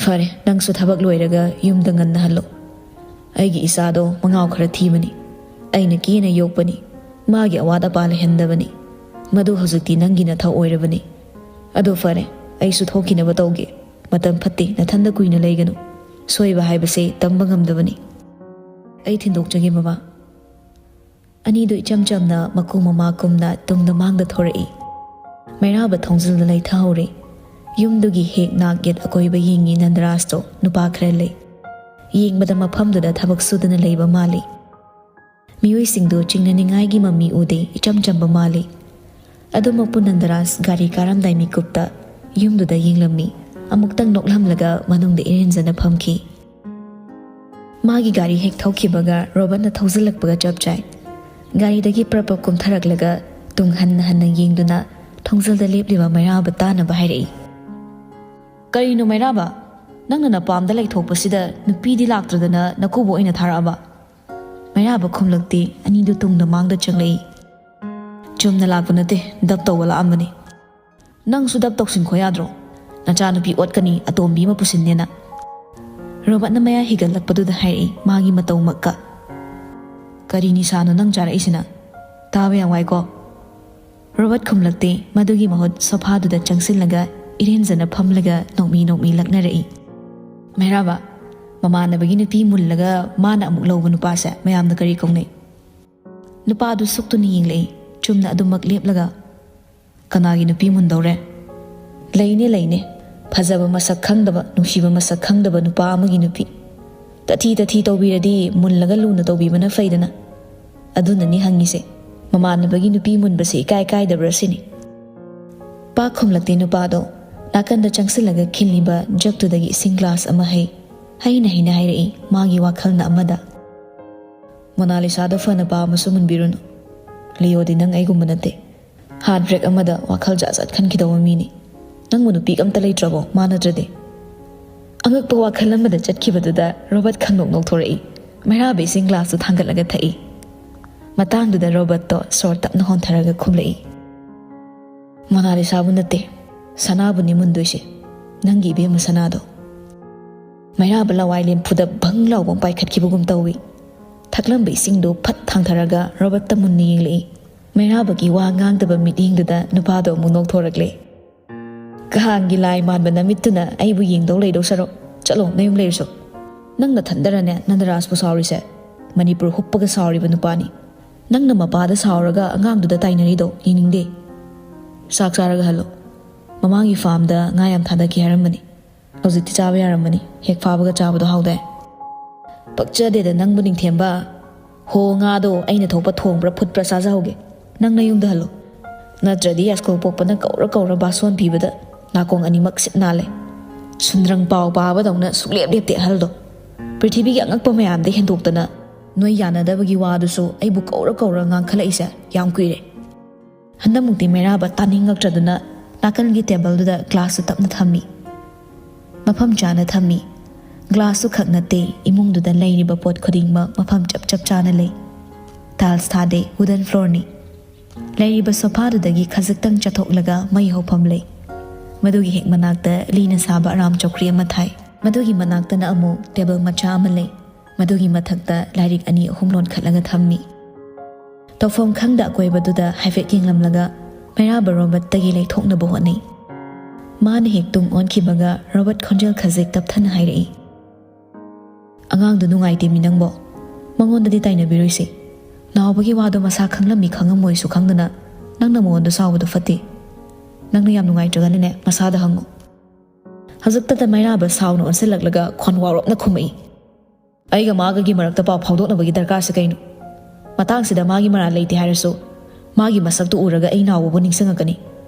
"ꯐꯔꯦ, ꯅꯪꯁꯨ ꯊꯕꯛ ꯂꯣꯏꯔꯒ ꯌꯨꯝꯗ ꯉꯟꯅ ꯍꯜꯂꯣ꯫ ꯑꯩꯒꯤ ꯏꯆꯥꯗꯣ ꯃꯉꯥꯎ ꯈꯔ ꯊꯤꯕꯅꯤ꯫ ꯑꯩꯅ ꯀꯦꯅ ꯌꯣꯛꯄꯅꯤ꯫ ꯃꯥꯒꯤ ꯑꯋꯥꯠ ꯑꯄꯥ ꯂꯩꯍꯟꯗꯕꯅꯤ꯫ ꯃꯗꯨ ꯍꯧꯖꯤꯛꯇꯤ ꯅꯪꯒꯤ ꯅꯊꯧ ꯑꯣꯏꯔꯕꯅꯤ꯫ ꯑꯗꯨ ꯐꯔꯦ, ꯑꯩꯁꯨ ꯊꯣꯛꯈꯤꯅꯕ ꯇꯧꯒꯦ꯫ ꯃꯇꯝ ꯐꯠꯇꯦ, ꯅꯊꯟꯗ ꯀꯨꯏꯅ ꯂꯩꯒꯅꯨ꯫ ꯁꯣꯏꯕ ꯍꯥꯏꯕꯁꯦ ꯇꯝꯕ ꯉꯝꯗꯕꯅꯤ꯫ ꯑꯩ ꯊꯤꯟꯗꯣꯛꯆꯒꯦ, ꯃꯃꯥ꯫" ꯑꯅꯤꯗꯨ ꯏꯆꯝ ꯆꯝꯅ ꯃꯀꯨ ꯃꯃꯥ ꯀꯨꯝꯅ ꯇꯨꯡꯗ ꯃꯥꯡꯗ ꯊꯣꯔꯛꯏ꯫ ꯃꯩꯔꯥꯕ ꯊꯣꯡꯖꯤꯜꯗ ꯂꯩꯊꯍꯧꯔꯦ꯫ ꯌꯨꯝꯗꯨꯒꯤ ꯍꯦꯛ ꯅꯥꯛ ꯌꯦꯠ ꯑꯀꯣꯏꯕ ꯌꯦꯡꯉꯤ ꯅꯟꯗꯔꯥꯖꯇꯣ ꯅꯨꯄꯥ ꯈꯔ ꯂꯩ꯫ ꯌꯦꯡꯕꯗ ꯃꯐꯝꯗꯨꯗ ꯊꯕꯛ ꯁꯨꯗꯨꯅ ꯂꯩꯕ ꯃꯥꯜꯂꯤ꯫ ꯃꯤꯑꯣꯏꯁꯤꯡꯗꯨ ꯆꯤꯡꯅꯅꯤꯡꯉꯥꯏꯒꯤ ꯃꯃꯤ ꯎꯗꯦ, ꯏꯆꯝ ꯆꯝꯕ ꯃꯥꯜꯂꯤ꯫ ꯑꯗꯨꯃꯛꯄꯨ ꯅꯟꯗꯔꯥꯖ ꯒꯥꯔꯤ ꯀꯥꯔꯝꯗꯥꯏ ꯃꯤꯀꯨꯞꯇ ꯌꯨꯝꯗꯨꯗ ꯌꯦꯡꯂꯝꯃꯤ꯫ ꯑꯃꯨꯛꯇꯪ ꯅꯣꯛꯂꯝꯂꯒ ꯃꯅꯨꯡꯗ ꯏꯔꯦꯟꯖꯅ ꯐꯝꯈꯤ꯫ ꯃꯥꯒꯤ ꯒꯥꯔꯤ ꯍꯦꯛ ꯊꯧꯈꯤꯕꯒ ꯔꯣꯕꯟꯅ ꯊꯧꯖꯤꯜꯂꯛꯄꯒ ꯆꯞ ꯆꯥꯏ꯫ ꯒꯥꯔꯤꯗꯒꯤ ꯄ꯭ꯔꯞ ꯄ꯭ꯔꯞ ꯀꯨꯝꯊꯔꯛꯂꯒ ꯇꯨꯡ ꯍꯟꯅ ꯍꯟꯅ ꯌꯦꯡꯗꯨꯅ ꯊꯣꯡꯖꯤꯜꯗ ꯂꯦꯞꯂꯤꯕ ꯃꯩꯔꯥꯕ ꯇꯥꯅꯕ ꯍꯥꯏꯔꯛꯏ꯫ "ꯀꯔꯤꯅꯣ ꯃꯩꯔꯥꯕ? ꯅꯪꯅ ꯅꯄꯥꯝꯗ ꯂꯩꯊꯣꯛꯄꯁꯤꯗ ꯅꯨꯄꯤꯗꯤ ꯂꯥꯛꯇ꯭ꯔꯗꯅ ꯅꯀꯨꯕꯣꯛ ꯑꯣꯏꯅ ꯊꯥꯔꯛꯑꯕ?" ꯃꯩꯔꯥꯕ ꯈꯨꯝꯂꯛꯇꯦ꯫ ꯑꯅꯤꯗꯨ ꯇꯨꯡꯗ ꯃꯥꯡꯗ ꯆꯪꯂꯛꯏ꯫ "ꯆꯨꯝꯅ ꯂꯥꯛꯄ ꯅꯠꯇꯦ, ꯗꯞ ꯇꯧꯕ ꯂꯥꯛꯑꯝꯕꯅꯤ꯫ ꯅꯪꯁꯨ ꯗꯞ ꯇꯧꯁꯤꯟꯈꯣ ꯌꯥꯗ꯭ꯔꯣ? ꯅꯆꯥꯅꯨꯄꯤ ꯑꯣꯠꯀꯅꯤ, ꯑꯇꯣꯝꯕꯤ ꯑꯃ ꯄꯨꯁꯤꯟꯅꯦꯅ꯫" ꯔꯣꯕꯔꯠꯅ ꯃꯌꯥ ꯍꯤꯒꯠꯂꯛꯄꯗꯨꯗ ꯍꯥꯏꯔꯛꯏ, ꯃꯥꯒꯤ ꯃꯇꯧꯃꯛꯀ꯫ "ꯀꯔꯤ ꯅꯤꯁꯥꯅꯣ ꯅꯪ ꯆꯥꯔꯛꯏꯁꯤꯅ? ꯇꯥꯕ ꯌꯥꯝ ꯋꯥꯏꯀꯣ꯫" ꯔꯣꯕꯔꯠ ꯈꯨꯝꯂꯛꯇꯦ꯫ ꯃꯗꯨꯒꯤ ꯃꯍꯨꯠ ꯁꯣꯐꯥꯗꯨꯗ ꯆꯪꯁꯤꯜꯂꯒ ꯏꯔꯦꯟꯖꯅ ꯐꯝꯂꯒ ꯅꯣꯛꯃꯤ ꯅꯣꯛꯃꯤ ꯂꯛꯅꯔꯛꯏ꯫ "ꯃꯩꯔꯥꯕ, ꯃꯃꯥꯟꯅꯕꯒꯤ ꯅꯨꯄꯤ ꯃꯨꯜꯂꯒ ꯃꯥꯅ ꯑꯃꯨꯛ ꯂꯧꯕ ꯅꯨꯄꯥꯁꯦ ꯃꯌꯥꯝꯅ ꯀꯔꯤ ꯀꯧꯅꯩ?" ꯅꯨꯄꯥꯗꯨ ꯁꯨꯛꯇꯨꯅ ꯌꯦꯡꯂꯛꯏ, ꯆꯨꯝꯅ ꯑꯗꯨꯃꯛ ꯂꯦꯞꯂꯒ꯫ "ꯀꯅꯥꯒꯤ ꯅꯨꯄꯤ ꯃꯨꯟꯗꯧꯔꯦ?" "ꯂꯩꯅꯦ, ꯂꯩꯅꯦ꯫ ꯐꯖꯕ ꯃꯁꯛ ꯈꯪꯗꯕ, ꯅꯨꯡꯁꯤꯕ ꯃꯁꯛ ꯈꯪꯗꯕ ꯅꯨꯄꯥ ꯑꯃꯒꯤ ꯅꯨꯄꯤ꯫ ꯇꯊꯤ ꯇꯊꯤ ꯇꯧꯕꯤꯔꯗꯤ ꯃꯨꯜꯂꯒ ꯂꯨꯅ ꯇꯧꯕꯤꯕꯅ ꯐꯩꯗꯅ꯫ ꯑꯗꯨꯅꯅꯤ ꯍꯪꯉꯤꯁꯦ꯫ ꯃꯃꯥꯟꯅꯕꯒꯤ ꯅꯨꯄꯤ ꯃꯨꯟꯕꯁꯦ ꯏꯀꯥꯏ ꯀꯥꯏꯗꯕ꯭ꯔꯥ ꯁꯤꯅꯤ꯫" ꯄꯥꯛ ꯈꯨꯝꯂꯛꯇꯦ ꯅꯨꯄꯥꯗꯣ꯫ ꯅꯥꯀꯟꯗ ꯆꯪꯁꯤꯜꯂꯒ ꯈꯤꯜꯂꯤꯕ ꯖꯛꯇꯨꯗꯒꯤ ꯏꯁꯤꯡ ꯒ꯭ꯂꯥꯁ ꯑꯃ ꯍꯩ꯫ ꯍꯩꯅ ꯍꯩꯅ ꯍꯥꯏꯔꯛꯏ ꯃꯥꯒꯤ ꯋꯥꯈꯜꯅ ꯑꯃꯗ, "ꯃꯣꯅꯥꯂꯤꯁꯥꯗꯣ ꯐꯅ ꯄꯥꯝꯃꯁꯨ ꯃꯨꯟꯕꯤꯔꯨꯅꯨ꯫ ꯂꯤꯑꯣꯗꯤ ꯅꯪ ꯑꯩꯒꯨꯝꯕ ꯅꯠꯇꯦ꯫ ꯍꯥꯔꯠ ꯕ꯭ꯔꯦꯛ ꯑꯃꯗ ꯋꯥꯈꯜ ꯖꯥꯠ ꯖꯥꯠ ꯈꯟꯈꯤꯗꯧꯕ ꯃꯤꯅꯤ꯫ ꯅꯪꯕꯨ ꯅꯨꯄꯤ ꯑꯝꯇ ꯂꯩꯇ꯭ꯔꯕꯣ ꯃꯥ ꯅꯠꯇ꯭ꯔꯗꯤ?" ꯑꯉꯛꯄ ꯋꯥꯈꯜ ꯑꯃꯗ ꯆꯠꯈꯤꯕꯗꯨꯗ ꯔꯣꯕꯔꯠ ꯈꯪꯅꯣꯛ ꯅꯣꯛꯊꯣꯔꯛꯏ꯫ ꯃꯩꯔꯥꯕ ꯏꯁꯤꯡ ꯒ꯭ꯂꯥꯁꯇꯨ ꯊꯥꯡꯒꯠꯂꯒ ꯊꯛꯏ꯫ ꯃꯇꯥꯡꯗꯨꯗ ꯔꯣꯕꯔꯠꯇꯣ ꯁꯣꯔ ꯇꯞꯅ ꯍꯣꯟꯊꯔꯒ ꯈꯨꯝꯂꯛꯏ, "ꯃꯣꯅꯥꯂꯤꯁꯥꯕꯨ ꯅꯠꯇꯦ, ꯁꯅꯥꯕꯨꯅꯤ ꯃꯨꯟꯗꯣꯏꯁꯦ, ꯅꯪꯒꯤ ꯏꯕꯦꯝꯃ ꯁꯅꯥꯗꯣ꯫" ꯃꯩꯔꯥꯕ ꯂꯋꯥꯏ ꯂꯦꯝꯐꯨꯗ ꯚꯪ ꯂꯥꯎꯕ ꯑꯃ ꯄꯥꯏꯈꯠꯈꯤꯕꯒꯨꯝ ꯇꯧꯏ꯫ ꯊꯛꯂꯝꯕ ꯏꯁꯤꯡꯗꯨ ꯐꯠ ꯊꯥꯡꯊꯔꯒ ꯔꯣꯕꯔꯠꯇ ꯃꯨꯟꯅ ꯌꯦꯡꯂꯛꯏ꯫ ꯃꯩꯔꯥꯕꯒꯤ ꯋꯥ ꯉꯥꯡꯗꯕ ꯃꯤꯠꯌꯦꯡꯗꯨꯗ ꯅꯨꯄꯥꯗꯣ ꯑꯃꯨꯛ ꯅꯣꯛꯊꯣꯔꯛꯂꯦ꯫ "ꯀꯥꯡꯒꯤ ꯂꯥꯏ ꯃꯥꯟꯕ ꯅꯃꯤꯠꯇꯨꯅ ꯑꯩꯕꯨ ꯌꯦꯡꯗꯧ ꯂꯩꯗꯧ ꯁꯔꯨꯛ, ꯆꯠꯂꯣ, ꯅꯌꯨꯝ ꯂꯩꯔꯨꯆꯣ꯫ ꯅꯪ ꯅꯊꯟꯗꯔꯅꯦ ꯅꯟꯗꯔꯥꯖꯄꯨ ꯁꯥꯎꯔꯤꯁꯦ? ꯃꯅꯤꯄꯨꯔ ꯍꯨꯞꯄꯒ ꯁꯥꯎꯔꯤꯕ ꯅꯨꯄꯥꯅꯤ꯫ ꯅꯪꯅ ꯃꯄꯥꯗ ꯁꯥꯎꯔꯒ ꯑꯉꯥꯡꯗꯨꯗ ꯇꯥꯏꯅꯔꯤꯗꯣ ꯌꯦꯡꯅꯤꯡꯗꯦ꯫ ꯆꯥꯛ ꯆꯥꯔꯒ ꯍꯜꯂꯣ꯫ ꯃꯃꯥꯡꯒꯤ ꯐꯥꯔꯝꯗ ꯉꯥ ꯌꯥꯝ ꯊꯥꯗꯈꯤ ꯍꯥꯏꯔꯝꯕꯅꯤ꯫ ꯍꯧꯖꯤꯛꯇꯤ ꯆꯥꯕ ꯌꯥꯔꯝꯃꯅꯤ꯫ ꯍꯦꯛ ꯐꯥꯕꯒ ꯆꯥꯕꯗꯣ ꯍꯥꯎꯗꯥꯏ?" "ꯄꯛꯆꯗꯦꯗ ꯅꯪꯕꯨ, ꯅꯤꯡꯊꯦꯝꯕ꯫ ꯍꯣ, ꯉꯥꯗꯣ ꯑꯩꯅ ꯊꯣꯛꯄ ꯊꯣꯡꯕ꯭ꯔꯥ ꯐꯨꯠꯄ꯭ꯔꯥ ꯆꯥꯖꯍꯧꯒꯦ꯫ ꯅꯪ ꯅꯌꯨꯝꯗ ꯍꯜꯂꯣ꯫ ꯅꯠꯇ꯭ꯔꯗꯤ ꯌꯥꯏꯁꯀꯨꯜ ꯄꯣꯛꯄꯅ ꯀꯧꯔ ꯀꯧꯔ ꯕꯥꯁꯣꯟ ꯄꯤꯕꯗ ꯅꯥꯀꯣꯡ ꯑꯅꯤꯃꯛ ꯁꯤꯠ ꯅꯥꯜꯂꯦ꯫ ꯁꯨꯟꯗ꯭ꯔꯪ ꯄꯥꯎ ꯄꯥꯕꯗꯧꯅ ꯁꯨꯛꯂꯦꯞ ꯂꯦꯞꯇꯦ ꯑꯍꯜꯗꯣ꯫ ꯄ꯭ꯔꯤꯊꯤꯕꯤꯒꯤ ꯑꯉꯛꯄ ꯃꯌꯥꯝꯗ ꯍꯦꯟꯗꯣꯛꯇꯅ ꯅꯣꯏ ꯌꯥꯅꯗꯕꯒꯤ ꯋꯥꯗꯨꯁꯨ ꯑꯩꯕꯨ ꯀꯧꯔ ꯀꯧꯔ ꯉꯥꯡꯈꯠꯂꯛꯏꯁꯦ ꯌꯥꯝ ꯀꯨꯏꯔꯦ꯫" ꯍꯟꯗꯛꯃꯨꯛꯇꯤ ꯃꯩꯔꯥꯕ ꯇꯥꯅꯤꯡꯉꯛꯇ꯭ꯔꯗꯨꯅ ꯅꯥꯀꯜꯒꯤ ꯇꯦꯕꯜꯗꯨꯗ ꯒ꯭ꯂꯥꯁꯇꯨ ꯇꯞꯅ ꯊꯝꯃꯤ꯫ ꯃꯐꯝ ꯆꯥꯅ ꯊꯝꯃꯤ꯫ ꯒ꯭ꯂꯥꯁꯇꯨ ꯈꯛ ꯅꯠꯇꯦ, ꯏꯃꯨꯡꯗꯨꯗ ꯂꯩꯔꯤꯕ ꯄꯣꯠ ꯈꯨꯗꯤꯡꯃꯛ ꯃꯐꯝ ꯆꯞ ꯆꯞ ꯆꯥꯅ ꯂꯩ꯫ ꯇꯥꯏꯜꯁ ꯊꯥꯗꯦ, ꯋꯨꯗꯟ ꯐ꯭ꯂꯣꯔꯅꯤ꯫ ꯂꯩꯔꯤꯕ ꯁꯣꯐꯥꯗꯨꯗꯒꯤ ꯈꯖꯤꯛꯇꯪ ꯆꯠꯊꯣꯛꯂꯒ ꯃꯩ ꯍꯧꯐꯝ ꯂꯩ꯫ ꯃꯗꯨꯒꯤ ꯍꯦꯛ ꯃꯅꯥꯛꯇ ꯂꯤꯅ ꯁꯥꯕ ꯑꯔꯥꯝ ꯆꯧꯀ꯭ꯔꯤ ꯑꯃ ꯊꯥꯏ꯫ ꯃꯗꯨꯒꯤ ꯃꯅꯥꯛꯇꯅ ꯑꯃꯨꯛ ꯇꯦꯕꯜ ꯃꯆꯥ ꯑꯃ ꯂꯩ꯫ ꯃꯗꯨꯒꯤ ꯃꯊꯛꯇ ꯂꯥꯏꯔꯤꯛ ꯑꯅꯤ ꯑꯍꯨꯝ ꯂꯣꯟꯈꯠꯂꯒ ꯊꯝꯃꯤ꯫ ꯇꯧꯐꯝ ꯈꯪꯗ ꯑꯀꯣꯏꯕꯗꯨꯗ ꯍꯥꯏꯐꯦꯠ ꯌꯦꯡꯂꯝꯂꯒ ꯃꯩꯔꯥꯕ ꯔꯣꯕꯔꯠꯇꯒꯤ ꯂꯩꯊꯣꯛꯅꯕ ꯍꯣꯠꯅꯩ꯫ ꯃꯥꯅ ꯍꯦꯛ ꯇꯨꯡ ꯑꯣꯟꯈꯤꯕꯒ ꯔꯣꯕꯔꯠ ꯈꯣꯟꯖꯦꯜ ꯈꯖꯤꯛ ꯇꯞꯊꯅ ꯍꯥꯏꯔꯛꯏ, "ꯑꯉꯥꯡꯗꯨ ꯅꯨꯡꯉꯥꯏꯇꯦꯃꯤ ꯅꯪꯕꯣ꯫ ꯃꯉꯣꯟꯗꯗꯤ ꯇꯥꯏꯅꯕꯤꯔꯣꯏꯁꯤ꯫ ꯅꯥꯎꯕꯒꯤ ꯋꯥꯗꯣ ꯃꯁꯥ ꯈꯪꯂꯝꯃꯤ ꯈꯪꯉꯝꯃꯣꯏꯁꯨ ꯈꯪꯗꯅ ꯅꯪꯅ ꯃꯉꯣꯟꯗ ꯁꯥꯎꯕꯗꯣ ꯐꯠꯇꯦ꯫ ꯅꯪꯅ ꯌꯥꯝ ꯅꯨꯡꯉꯥꯏꯇ꯭ꯔꯒꯅꯅꯦ ꯃꯁꯥꯗ ꯍꯪꯉꯨ꯫" ꯍꯧꯖꯤꯛꯇꯗ ꯃꯩꯔꯥꯕ ꯁꯥꯎꯅ ꯑꯣꯟꯁꯤꯜꯂꯛꯂꯒ ꯈꯣꯟ ꯋꯥꯔꯣꯞꯅ ꯈꯨꯝꯃꯛꯏ, "ꯑꯩꯒ ꯃꯥꯒꯒꯤ ꯃꯔꯛꯇ ꯄꯥꯎ ꯐꯥꯎꯗꯣꯛꯅꯕꯒꯤ ꯗꯔꯀꯥꯔꯁꯦ ꯀꯩꯅꯣ? ꯃꯇꯥꯡꯁꯤꯗ ꯃꯥꯒꯤ ꯃꯔꯥꯜ ꯂꯩꯇꯦ ꯍꯥꯏꯔꯁꯨ, ꯃꯥꯒꯤ ꯃꯁꯛꯇꯨ ꯎꯔꯒ ꯑꯩ ꯅꯥꯎꯕꯕꯨ ꯅꯤꯡꯁꯤꯡꯉꯛꯀꯅꯤ꯫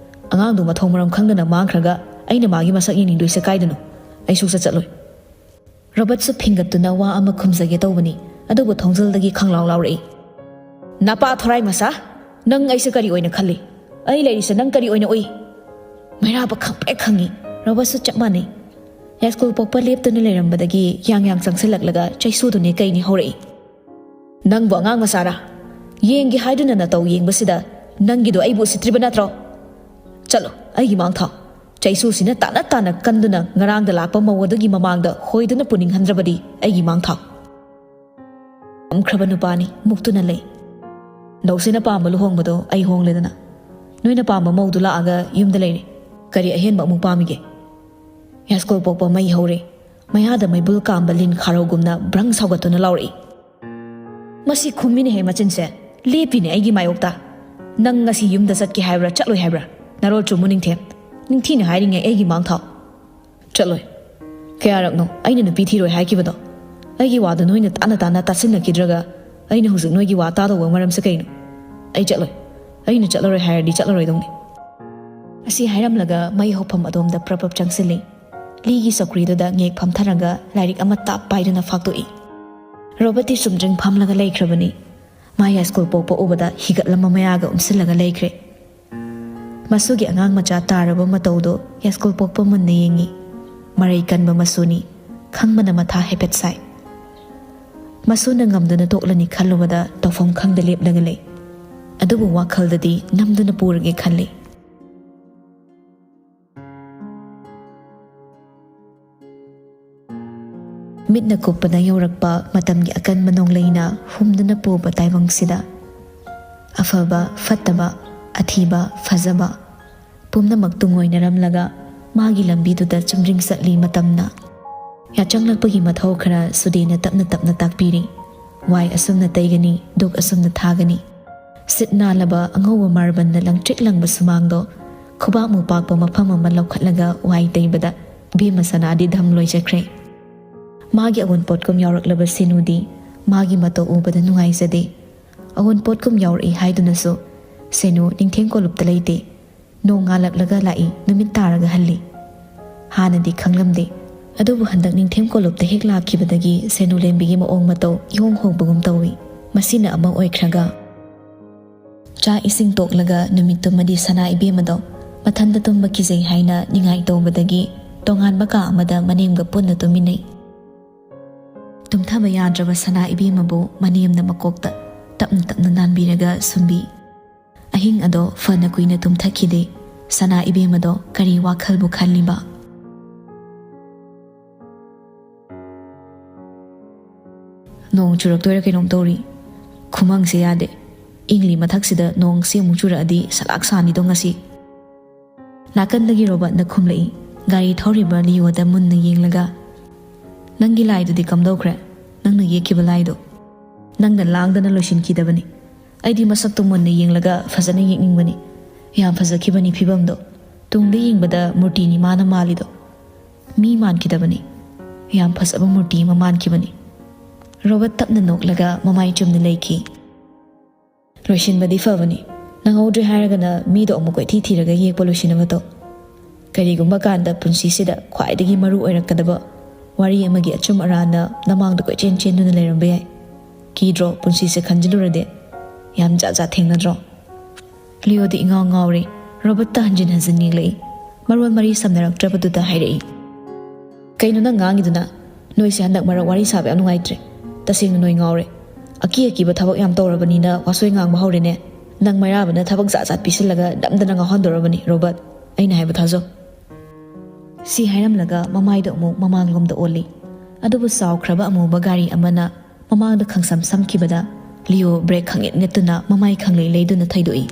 ꯑꯉꯥꯡꯗꯨ ꯃꯊꯣꯡ ꯃꯔꯝ ꯈꯪꯗꯅ ꯃꯥꯡꯈ꯭ꯔꯒ ꯑꯩꯅ ꯃꯥꯒꯤ ꯃꯁꯛ ꯌꯦꯡꯅꯤꯡꯗꯣꯏꯁꯦ ꯀꯥꯏꯗꯅꯣ? ꯑꯩ ꯁꯨꯛꯆꯠ ꯆꯠꯂꯣꯏ꯫ ꯔꯣꯕꯔꯠꯁꯨ ꯐꯤꯡꯒꯠꯇꯨꯅ ꯋꯥ ꯑꯃ ꯈꯨꯝꯖꯒꯦ ꯇꯧꯕꯅꯤ, ꯑꯗꯨꯕꯨ ꯊꯣꯡꯖꯜꯗꯒꯤ ꯈꯪꯂꯥꯎ ꯂꯥꯎꯔꯛꯏ, "ꯅꯄꯥ ꯊꯣꯔꯥꯏ ꯃꯆꯥ, ꯅꯪ ꯑꯩꯁꯦ ꯀꯔꯤ ꯑꯣꯏꯅ ꯈꯜꯂꯤ? ꯑꯩ ꯂꯩꯔꯤꯁꯦ ꯅꯪ ꯀꯔꯤ ꯑꯣꯏꯅ ꯎꯏ?" ꯃꯩꯔꯥꯕ ꯈꯪꯄ꯭ꯔꯦꯛ ꯈꯪꯉꯤ꯫ ꯔꯣꯕꯔꯠꯁꯨ ꯆꯞ ꯃꯥꯟꯅꯩ꯫ ꯌꯥꯏꯁ꯭ꯀꯨꯜ ꯄꯣꯛꯄ ꯂꯦꯞꯇꯨꯅ ꯂꯩꯔꯝꯕꯗꯒꯤ ꯌꯥꯡ ꯌꯥꯡ ꯆꯪꯁꯤꯜꯂꯛꯂꯒ ꯆꯩꯁꯨꯗꯨꯅꯦ ꯀꯩꯅꯤ ꯍꯧꯔꯛꯏ꯫ "ꯅꯪꯕꯨ ꯑꯉꯥꯡ ꯃꯆꯥꯔꯥ? ꯌꯦꯡꯒꯦ ꯍꯥꯏꯗꯨꯅ ꯅꯇꯧ ꯌꯦꯡꯕꯁꯤꯗ ꯅꯪꯒꯤꯗꯣ ꯑꯩꯕꯨ ꯎꯁꯤꯠꯇ꯭ꯔꯤꯕ ꯅꯠꯇ꯭ꯔꯣ? ꯆꯠꯂꯣ, ꯑꯩꯒꯤ ꯃꯥꯡ ꯊꯥꯎ꯫ ꯆꯩꯁꯨꯁꯤꯅ ꯇꯥꯅ ꯇꯥꯅ ꯀꯟꯗꯨꯅ ꯉꯔꯥꯡꯗ ꯂꯥꯛꯄ ꯃꯧ ꯑꯗꯨꯒꯤ ꯃꯃꯥꯡꯗ ꯍꯣꯏꯗꯨꯅ ꯄꯨꯅꯤꯡꯍꯟꯗ꯭ꯔꯕꯗꯤ ꯑꯩꯒꯤ ꯃꯥꯡ ꯊꯥꯎ꯫" ꯄꯝꯈ꯭ꯔꯕ ꯅꯨꯄꯥꯅꯤ, ꯃꯨꯛꯇꯨꯅ ꯂꯩ꯫ ꯅꯧꯁꯤꯅ ꯄꯥꯝꯕ ꯂꯨꯍꯣꯡꯕꯗꯣ ꯑꯩ ꯍꯣꯡꯂꯦꯗꯅ꯫ ꯅꯣꯏꯅ ꯄꯥꯝꯕ ꯃꯧꯗꯨ ꯂꯥꯛꯑꯒ ꯌꯨꯝꯗ ꯂꯩꯔꯦ꯫ ꯀꯔꯤ ꯑꯍꯦꯟꯕ ꯑꯃꯨꯛ ꯄꯥꯝꯃꯤꯒꯦ? ꯌꯥꯏꯁ꯭ꯀꯨꯜ ꯄꯣꯛꯄ ꯃꯩ ꯍꯧꯔꯦ꯫ ꯃꯌꯥꯗ ꯃꯩꯕꯨꯜ ꯀꯥꯝꯕ ꯂꯤꯟ ꯈꯥꯔꯧꯒꯨꯝꯅ ꯕ꯭ꯔꯪ ꯁꯥꯎꯒꯠꯇꯨꯅ ꯂꯥꯎꯔꯛꯏ꯫ ꯃꯁꯤ ꯈꯨꯝꯃꯤꯅꯦꯍꯦ ꯃꯆꯤꯟꯁꯦ, ꯂꯦꯞꯄꯤꯅꯦ ꯑꯩꯒꯤ ꯃꯥꯌꯣꯛꯇ꯫ ꯅꯪ ꯉꯁꯤ ꯌꯨꯝꯗ ꯆꯠꯀꯦ ꯍꯥꯏꯕ꯭ꯔꯥ, ꯆꯠꯂꯣꯏ ꯍꯥꯏꯕ꯭ꯔꯥ? ꯅꯔꯣꯜ ꯆꯨꯝꯃꯨ ꯅꯤꯡꯊꯦꯝ꯫ ꯅꯤꯡꯊꯤꯅ ꯍꯥꯏꯔꯤꯉꯩ ꯑꯩꯒꯤ ꯃꯥꯡ ꯊꯥꯎ꯫ ꯆꯠꯂꯣꯏ꯫ ꯀꯌꯥꯔꯛꯅꯣ ꯑꯩꯅ ꯅꯨꯄꯤ ꯊꯤꯔꯣꯏ ꯍꯥꯏꯈꯤꯕꯗꯣ? ꯑꯩꯒꯤ ꯋꯥꯗꯣ ꯅꯣꯏꯅ ꯇꯥꯅ ꯇꯥꯅ ꯇꯥꯁꯤꯟꯅꯈꯤꯗ꯭ꯔꯒ ꯑꯩꯅ ꯍꯧꯖꯤꯛ ꯅꯣꯏꯒꯤ ꯋꯥ ꯇꯥꯗꯧꯕ ꯃꯔꯝꯁꯦ ꯀꯩꯅꯣ? ꯑꯩ ꯆꯠꯂꯣꯏ꯫ ꯑꯩꯅ ꯆꯠꯂꯔꯣꯏ ꯍꯥꯏꯔꯗꯤ ꯆꯠꯂꯔꯣꯏꯗꯧꯅꯤ꯫ ꯑꯁꯤ ꯍꯥꯏꯔꯝꯂꯒ ꯃꯩ ꯍꯧꯐꯝ ꯑꯗꯣꯝꯗ ꯄ꯭ꯔꯞ ꯄ꯭ꯔꯞ ꯆꯪꯁꯤꯜꯂꯤ꯫ ꯂꯤꯒꯤ ꯆꯧꯀ꯭ꯔꯤꯗꯨꯗ ꯉꯦꯛ ꯐꯝꯊꯔꯒ ꯂꯥꯏꯔꯤꯛ ꯑꯃ ꯇꯥꯞ ꯄꯥꯏꯗꯨꯅ ꯐꯥꯛꯇꯣꯛꯏ꯫ ꯔꯣꯕꯔꯠꯇꯤ ꯆꯨꯝꯗ꯭ꯔꯤꯡ ꯐꯝꯂꯒ ꯂꯩꯈ꯭ꯔꯕꯅꯤ꯫ ꯃꯥ ꯌꯥꯏꯁ꯭ꯀꯨꯜ ꯄꯣꯛꯄ ꯎꯕꯗ ꯍꯤꯒꯠꯂꯝꯕ ꯃꯌꯥꯒ ꯎꯝꯁꯤꯜꯂꯒ ꯂꯩꯈ꯭ꯔꯦ꯫ ꯃꯁꯨꯒꯤ ꯑꯉꯥꯡ ꯃꯆꯥ ꯇꯥꯔꯕ ꯃꯇꯧꯗꯣ ꯌꯥꯏꯁ꯭ꯀꯨꯜ ꯄꯣꯛꯄ ꯃꯨꯟꯅ ꯌꯦꯡꯉꯤ꯫ ꯃꯔꯩ ꯀꯟꯕ ꯃꯁꯨꯅꯤ꯫ ꯈꯪꯕꯅ ꯃꯊꯥ ꯍꯥꯏꯐꯦꯠ ꯁꯥꯏ꯫ ꯃꯁꯨꯅ ꯉꯝꯗꯨꯅ ꯇꯣꯛꯂꯅꯤ ꯈꯜꯂꯨꯕꯗ ꯇꯧꯐꯝ ꯈꯪꯗ ꯂꯦꯞꯂꯒ ꯂꯩ꯫ ꯑꯗꯨꯕꯨ ꯋꯥꯈꯜꯗꯗꯤ ꯅꯝꯗꯨꯅ ꯄꯨꯔꯒꯦ ꯈꯜꯂꯤ꯫ ꯃꯤꯠꯅ ꯀꯨꯞꯄꯅ ꯌꯧꯔꯛꯄ ꯃꯇꯝꯒꯤ ꯑꯀꯟꯕ ꯅꯣꯡꯂꯩꯅ ꯍꯨꯝꯗꯨꯅ ꯄꯨꯕ ꯇꯥꯏꯕꯪꯁꯤꯗ, ꯑꯐꯕ, ꯐꯠꯇꯕ, ꯑꯊꯤꯕ, ꯐꯖꯕ, ꯄꯨꯝꯅꯃꯛ ꯇꯨꯡꯑꯣꯏꯅꯔꯝꯂꯒ ꯃꯥꯒꯤ ꯂꯝꯕꯤꯗꯨꯗ ꯆꯨꯝꯗ꯭ꯔꯤꯡ ꯆꯠꯂꯤ ꯃꯇꯝꯅ꯫ ꯌꯥꯆꯪꯂꯛꯄꯒꯤ ꯃꯊꯧ ꯈꯔ ꯁꯨꯗꯦꯅ ꯇꯞꯅ ꯇꯞꯅ ꯇꯥꯛꯄꯤꯔꯤ꯫ ꯋꯥꯏ ꯑꯁꯨꯝꯅ ꯇꯩꯒꯅꯤ, ꯗꯨꯛ ꯑꯁꯨꯝꯅ ꯊꯥꯒꯅꯤ꯫ ꯁꯤꯠ ꯅꯥꯜꯂꯕ ꯑꯉꯧꯕ ꯃꯥꯔꯕꯜꯅ ꯂꯪꯇ꯭ꯔꯤꯛ ꯂꯪꯕ ꯁꯨꯃꯥꯡꯗꯣ ꯈꯨꯕꯥꯛꯃꯨꯛ ꯄꯥꯛꯄ ꯃꯐꯝ ꯑꯃ ꯂꯧꯈꯠꯂꯒ ꯋꯥꯏ ꯇꯩꯕꯗ ꯏꯕꯦꯝꯃ ꯁꯅꯥꯗꯤ ꯙꯝ ꯂꯣꯏꯖꯈ꯭ꯔꯦ꯫ ꯃꯥꯒꯤ ꯑꯋꯨꯟꯄꯣꯠꯀꯨꯝ ꯌꯥꯎꯔꯛꯂꯕ ꯁꯦꯅꯨꯗꯤ ꯃꯥꯒꯤ ꯃꯇꯧ ꯎꯕꯗ ꯅꯨꯡꯉꯥꯏꯖꯗꯦ꯫ ꯑꯋꯨꯟꯄꯣꯠꯀꯨꯝ ꯌꯥꯎꯔꯛꯏ ꯍꯥꯏꯗꯨꯅꯁꯨ ꯁꯦꯅꯨ ꯅꯤꯡꯊꯦꯝ ꯀꯣꯂꯨꯞꯇ ꯂꯩꯇꯦ꯫ ꯅꯣꯡ ꯉꯥꯜꯂꯛꯂꯒ ꯂꯥꯛꯏ, ꯅꯨꯃꯤꯠ ꯇꯥꯔꯒ ꯍꯜꯂꯤ꯫ ꯍꯥꯟꯅꯗꯤ ꯈꯪꯂꯝꯗꯦ꯫ ꯑꯗꯨꯕꯨ ꯍꯟꯗꯛ ꯅꯤꯡꯊꯦꯝ ꯀꯣꯂꯨꯞꯇ ꯍꯦꯛ ꯂꯥꯛꯈꯤꯕꯗꯒꯤ ꯁꯦꯅꯨꯂꯦꯝꯕꯤꯒꯤ ꯃꯑꯣꯡ ꯃꯇꯧ ꯏꯍꯣꯡ ꯍꯣꯡꯕꯒꯨꯝ ꯇꯧꯏ꯫ ꯃꯁꯤꯅ ꯑꯃ ꯑꯣꯏꯈ꯭ꯔꯒ, ꯆꯥꯛ ꯏꯁꯤꯡ ꯇꯣꯛꯂꯒ ꯅꯨꯃꯤꯠꯇꯨꯃꯗꯤ ꯁꯅꯥ ꯏꯕꯦꯝꯃꯗꯣ ꯃꯊꯟꯇ ꯇꯨꯝꯕ ꯀꯤꯖꯩ ꯍꯥꯏꯅ ꯅꯤꯡꯉꯥꯏ ꯇꯧꯕꯗꯒꯤ ꯇꯣꯉꯥꯟꯕ ꯀꯥ ꯑꯃꯗ ꯃꯅꯦꯝꯒ ꯄꯨꯟꯅ ꯇꯨꯝꯃꯤꯟꯅꯩ꯫ ꯇꯨꯝꯊꯕ ꯌꯥꯗ꯭ꯔꯕ ꯁꯅꯥ ꯏꯕꯦꯝꯃꯕꯨ ꯃꯅꯦꯝꯅ ꯃꯀꯣꯛꯇ ꯇꯞꯅ ꯇꯞꯅ ꯅꯥꯟꯕꯤꯔꯒ ꯁꯨꯝꯕꯤ꯫ ꯑꯍꯤꯡ ꯑꯗꯣ ꯐꯅ ꯀꯨꯏꯅ ꯇꯨꯝꯊꯈꯤꯗꯦ꯫ ꯁꯅꯥ ꯏꯕꯦꯝꯃꯗꯣ ꯀꯔꯤ ꯋꯥꯈꯜꯕꯨ ꯈꯜꯂꯤꯕ? ꯅꯣꯡ ꯆꯨꯔꯛꯇꯣꯏꯔꯥ ꯀꯩꯅꯣꯝ ꯇꯧꯔꯤ꯫ ꯈꯨꯃꯪꯁꯦ ꯌꯥꯗꯦ꯫ ꯏꯪꯂꯤ ꯃꯊꯛꯁꯤꯗ ꯅꯣꯡꯁꯤ ꯑꯃꯨꯛ ꯆꯨꯔꯛꯑꯗꯤ ꯁꯂꯥꯛ ꯁꯥꯅꯤꯗꯣ ꯉꯁꯤ꯫ ꯅꯥꯀꯟꯗꯒꯤ ꯔꯣꯕꯔꯠꯅ ꯈꯨꯝꯂꯛꯏ, ꯒꯥꯔꯤ ꯊꯧꯔꯤꯕ ꯂꯤꯌꯣꯗ ꯃꯨꯟꯅ ꯌꯦꯡꯂꯒ꯫ "ꯅꯪꯒꯤ ꯂꯥꯏꯗꯨꯗꯤ ꯀꯝꯗꯧꯈ꯭ꯔꯦ? ꯅꯪꯅ ꯌꯦꯛꯈꯤꯕ ꯂꯥꯏꯗꯣ?" "ꯅꯪꯅ ꯂꯥꯡꯗꯅ ꯂꯣꯏꯁꯤꯟꯈꯤꯗꯕꯅꯤ꯫ ꯑꯩꯗꯤ ꯃꯁꯛꯇꯣ ꯃꯨꯟꯅ ꯌꯦꯡꯂꯒ ꯐꯖꯅ ꯌꯦꯛꯅꯤꯡꯕꯅꯤ꯫ ꯌꯥꯝ ꯐꯖꯈꯤꯕꯅꯤ ꯐꯤꯕꯝꯗꯣ꯫ ꯇꯨꯡꯗ ꯌꯦꯡꯕꯗ ꯃꯨꯔꯇꯤꯅꯤ ꯃꯥꯅ ꯃꯥꯜꯂꯤꯗꯣ꯫ ꯃꯤ ꯃꯥꯟꯈꯤꯗꯕꯅꯤ꯫ ꯌꯥꯝ ꯐꯖꯕ ꯃꯨꯔꯇꯤ ꯑꯃ ꯃꯥꯟꯈꯤꯕꯅꯤ꯫" ꯔꯣꯕꯔꯠ ꯇꯞꯅ ꯅꯣꯛꯂꯒ ꯃꯃꯥꯏ ꯆꯨꯝꯅ ꯂꯩꯈꯤ꯫ "ꯂꯣꯏꯁꯤꯟꯕꯗꯤ ꯐꯕꯅꯤ꯫ ꯅꯪꯍꯧꯗ꯭ꯔꯦ ꯍꯥꯏꯔꯒꯅ ꯃꯤꯗꯣ ꯑꯃꯨꯛ ꯀꯣꯏꯊꯤ ꯊꯤꯔꯒ ꯌꯦꯛꯄ ꯂꯣꯏꯁꯤꯟꯅꯕ ꯇꯧ꯫ ꯀꯔꯤꯒꯨꯝꯕ ꯀꯥꯟꯗ ꯄꯨꯟꯁꯤꯁꯤꯗ ꯈ꯭ꯋꯥꯏꯗꯒꯤ ꯃꯔꯨ ꯑꯣꯏꯔꯛꯀꯗꯕ ꯋꯥꯔꯤ ꯑꯃꯒꯤ ꯑꯆꯨꯝ ꯑꯔꯥꯟꯅ ꯅꯃꯥꯡꯗ ꯀꯣꯏꯆꯦꯟ ꯆꯦꯟꯗꯨꯅ ꯂꯩꯔꯝꯕ ꯌꯥꯏ꯫ ꯀꯤꯗ꯭ꯔꯣ ꯄꯨꯟꯁꯤꯁꯦ ꯈꯟꯖꯤꯜꯂꯨꯔꯗꯤ? ꯌꯥꯝ ꯖꯥꯠ ꯖꯥꯠ ꯊꯦꯡꯅꯗ꯭ꯔꯣ?" ꯂꯤꯌꯣꯗꯤ ꯏꯉꯥꯎ ꯉꯥꯎꯔꯦ꯫ ꯔꯣꯕꯔꯠꯇ ꯍꯟꯖꯤꯟ ꯍꯟꯖꯤꯟ ꯌꯦꯡꯂꯛꯏ꯫ ꯃꯔꯣꯜ ꯃꯔꯤ ꯁꯝꯅꯔꯛꯇ꯭ꯔꯕꯗꯨꯗ ꯍꯥꯏꯔꯛꯏ, "ꯀꯩꯅꯣ ꯅꯪ ꯉꯥꯡꯉꯤꯗꯨꯅ? ꯅꯣꯏꯁꯦ ꯍꯟꯗꯛ ꯃꯔꯛ ꯋꯥꯔꯤ ꯁꯥꯕ ꯌꯥꯝ ꯅꯨꯡꯉꯥꯏꯇ꯭ꯔꯦ꯫ ꯇꯁꯦꯡꯅ ꯅꯣꯏ ꯉꯥꯎꯔꯦ꯫ ꯑꯀꯤ ꯑꯀꯤꯕ ꯊꯕꯛ ꯌꯥꯝ ꯇꯧꯔꯕꯅꯤꯅ ꯋꯥꯁꯣꯏ ꯉꯥꯡꯕ ꯍꯧꯔꯦꯅꯦ꯫ ꯅꯪ ꯃꯩꯔꯥꯕꯅ ꯊꯕꯛ ꯖꯥꯠ ꯖꯥꯠ ꯄꯤꯁꯤꯜꯂꯒ ꯅꯝꯗꯅ ꯉꯥꯎꯍꯟꯗꯣꯔꯕꯅꯤ, ꯔꯣꯕꯔꯠ꯫ ꯑꯩꯅ ꯍꯥꯏꯕ ꯊꯥꯖꯧ꯫" ꯁꯤ ꯍꯥꯏꯔꯝꯂꯒ ꯃꯃꯥꯏꯗꯣ ꯑꯃꯨꯛ ꯃꯃꯥꯡꯂꯣꯝꯗ ꯑꯣꯜꯂꯤ꯫ ꯑꯗꯨꯕꯨ ꯆꯥꯎꯈ꯭ꯔꯕ ꯑꯃꯨꯕ ꯒꯥꯔꯤ ꯑꯃꯅ ꯃꯃꯥꯡꯗ ꯈꯪꯁꯝ ꯁꯝꯈꯤꯕꯗ ꯂꯤꯌꯣ ꯕ꯭ꯔꯦꯛ ꯈꯪꯉꯦꯠ ꯅꯦꯠꯇꯨꯅ ꯃꯃꯥꯏ ꯈꯪꯂꯩ ꯂꯩꯗꯨꯅ ꯊꯩꯗꯣꯛꯏ꯫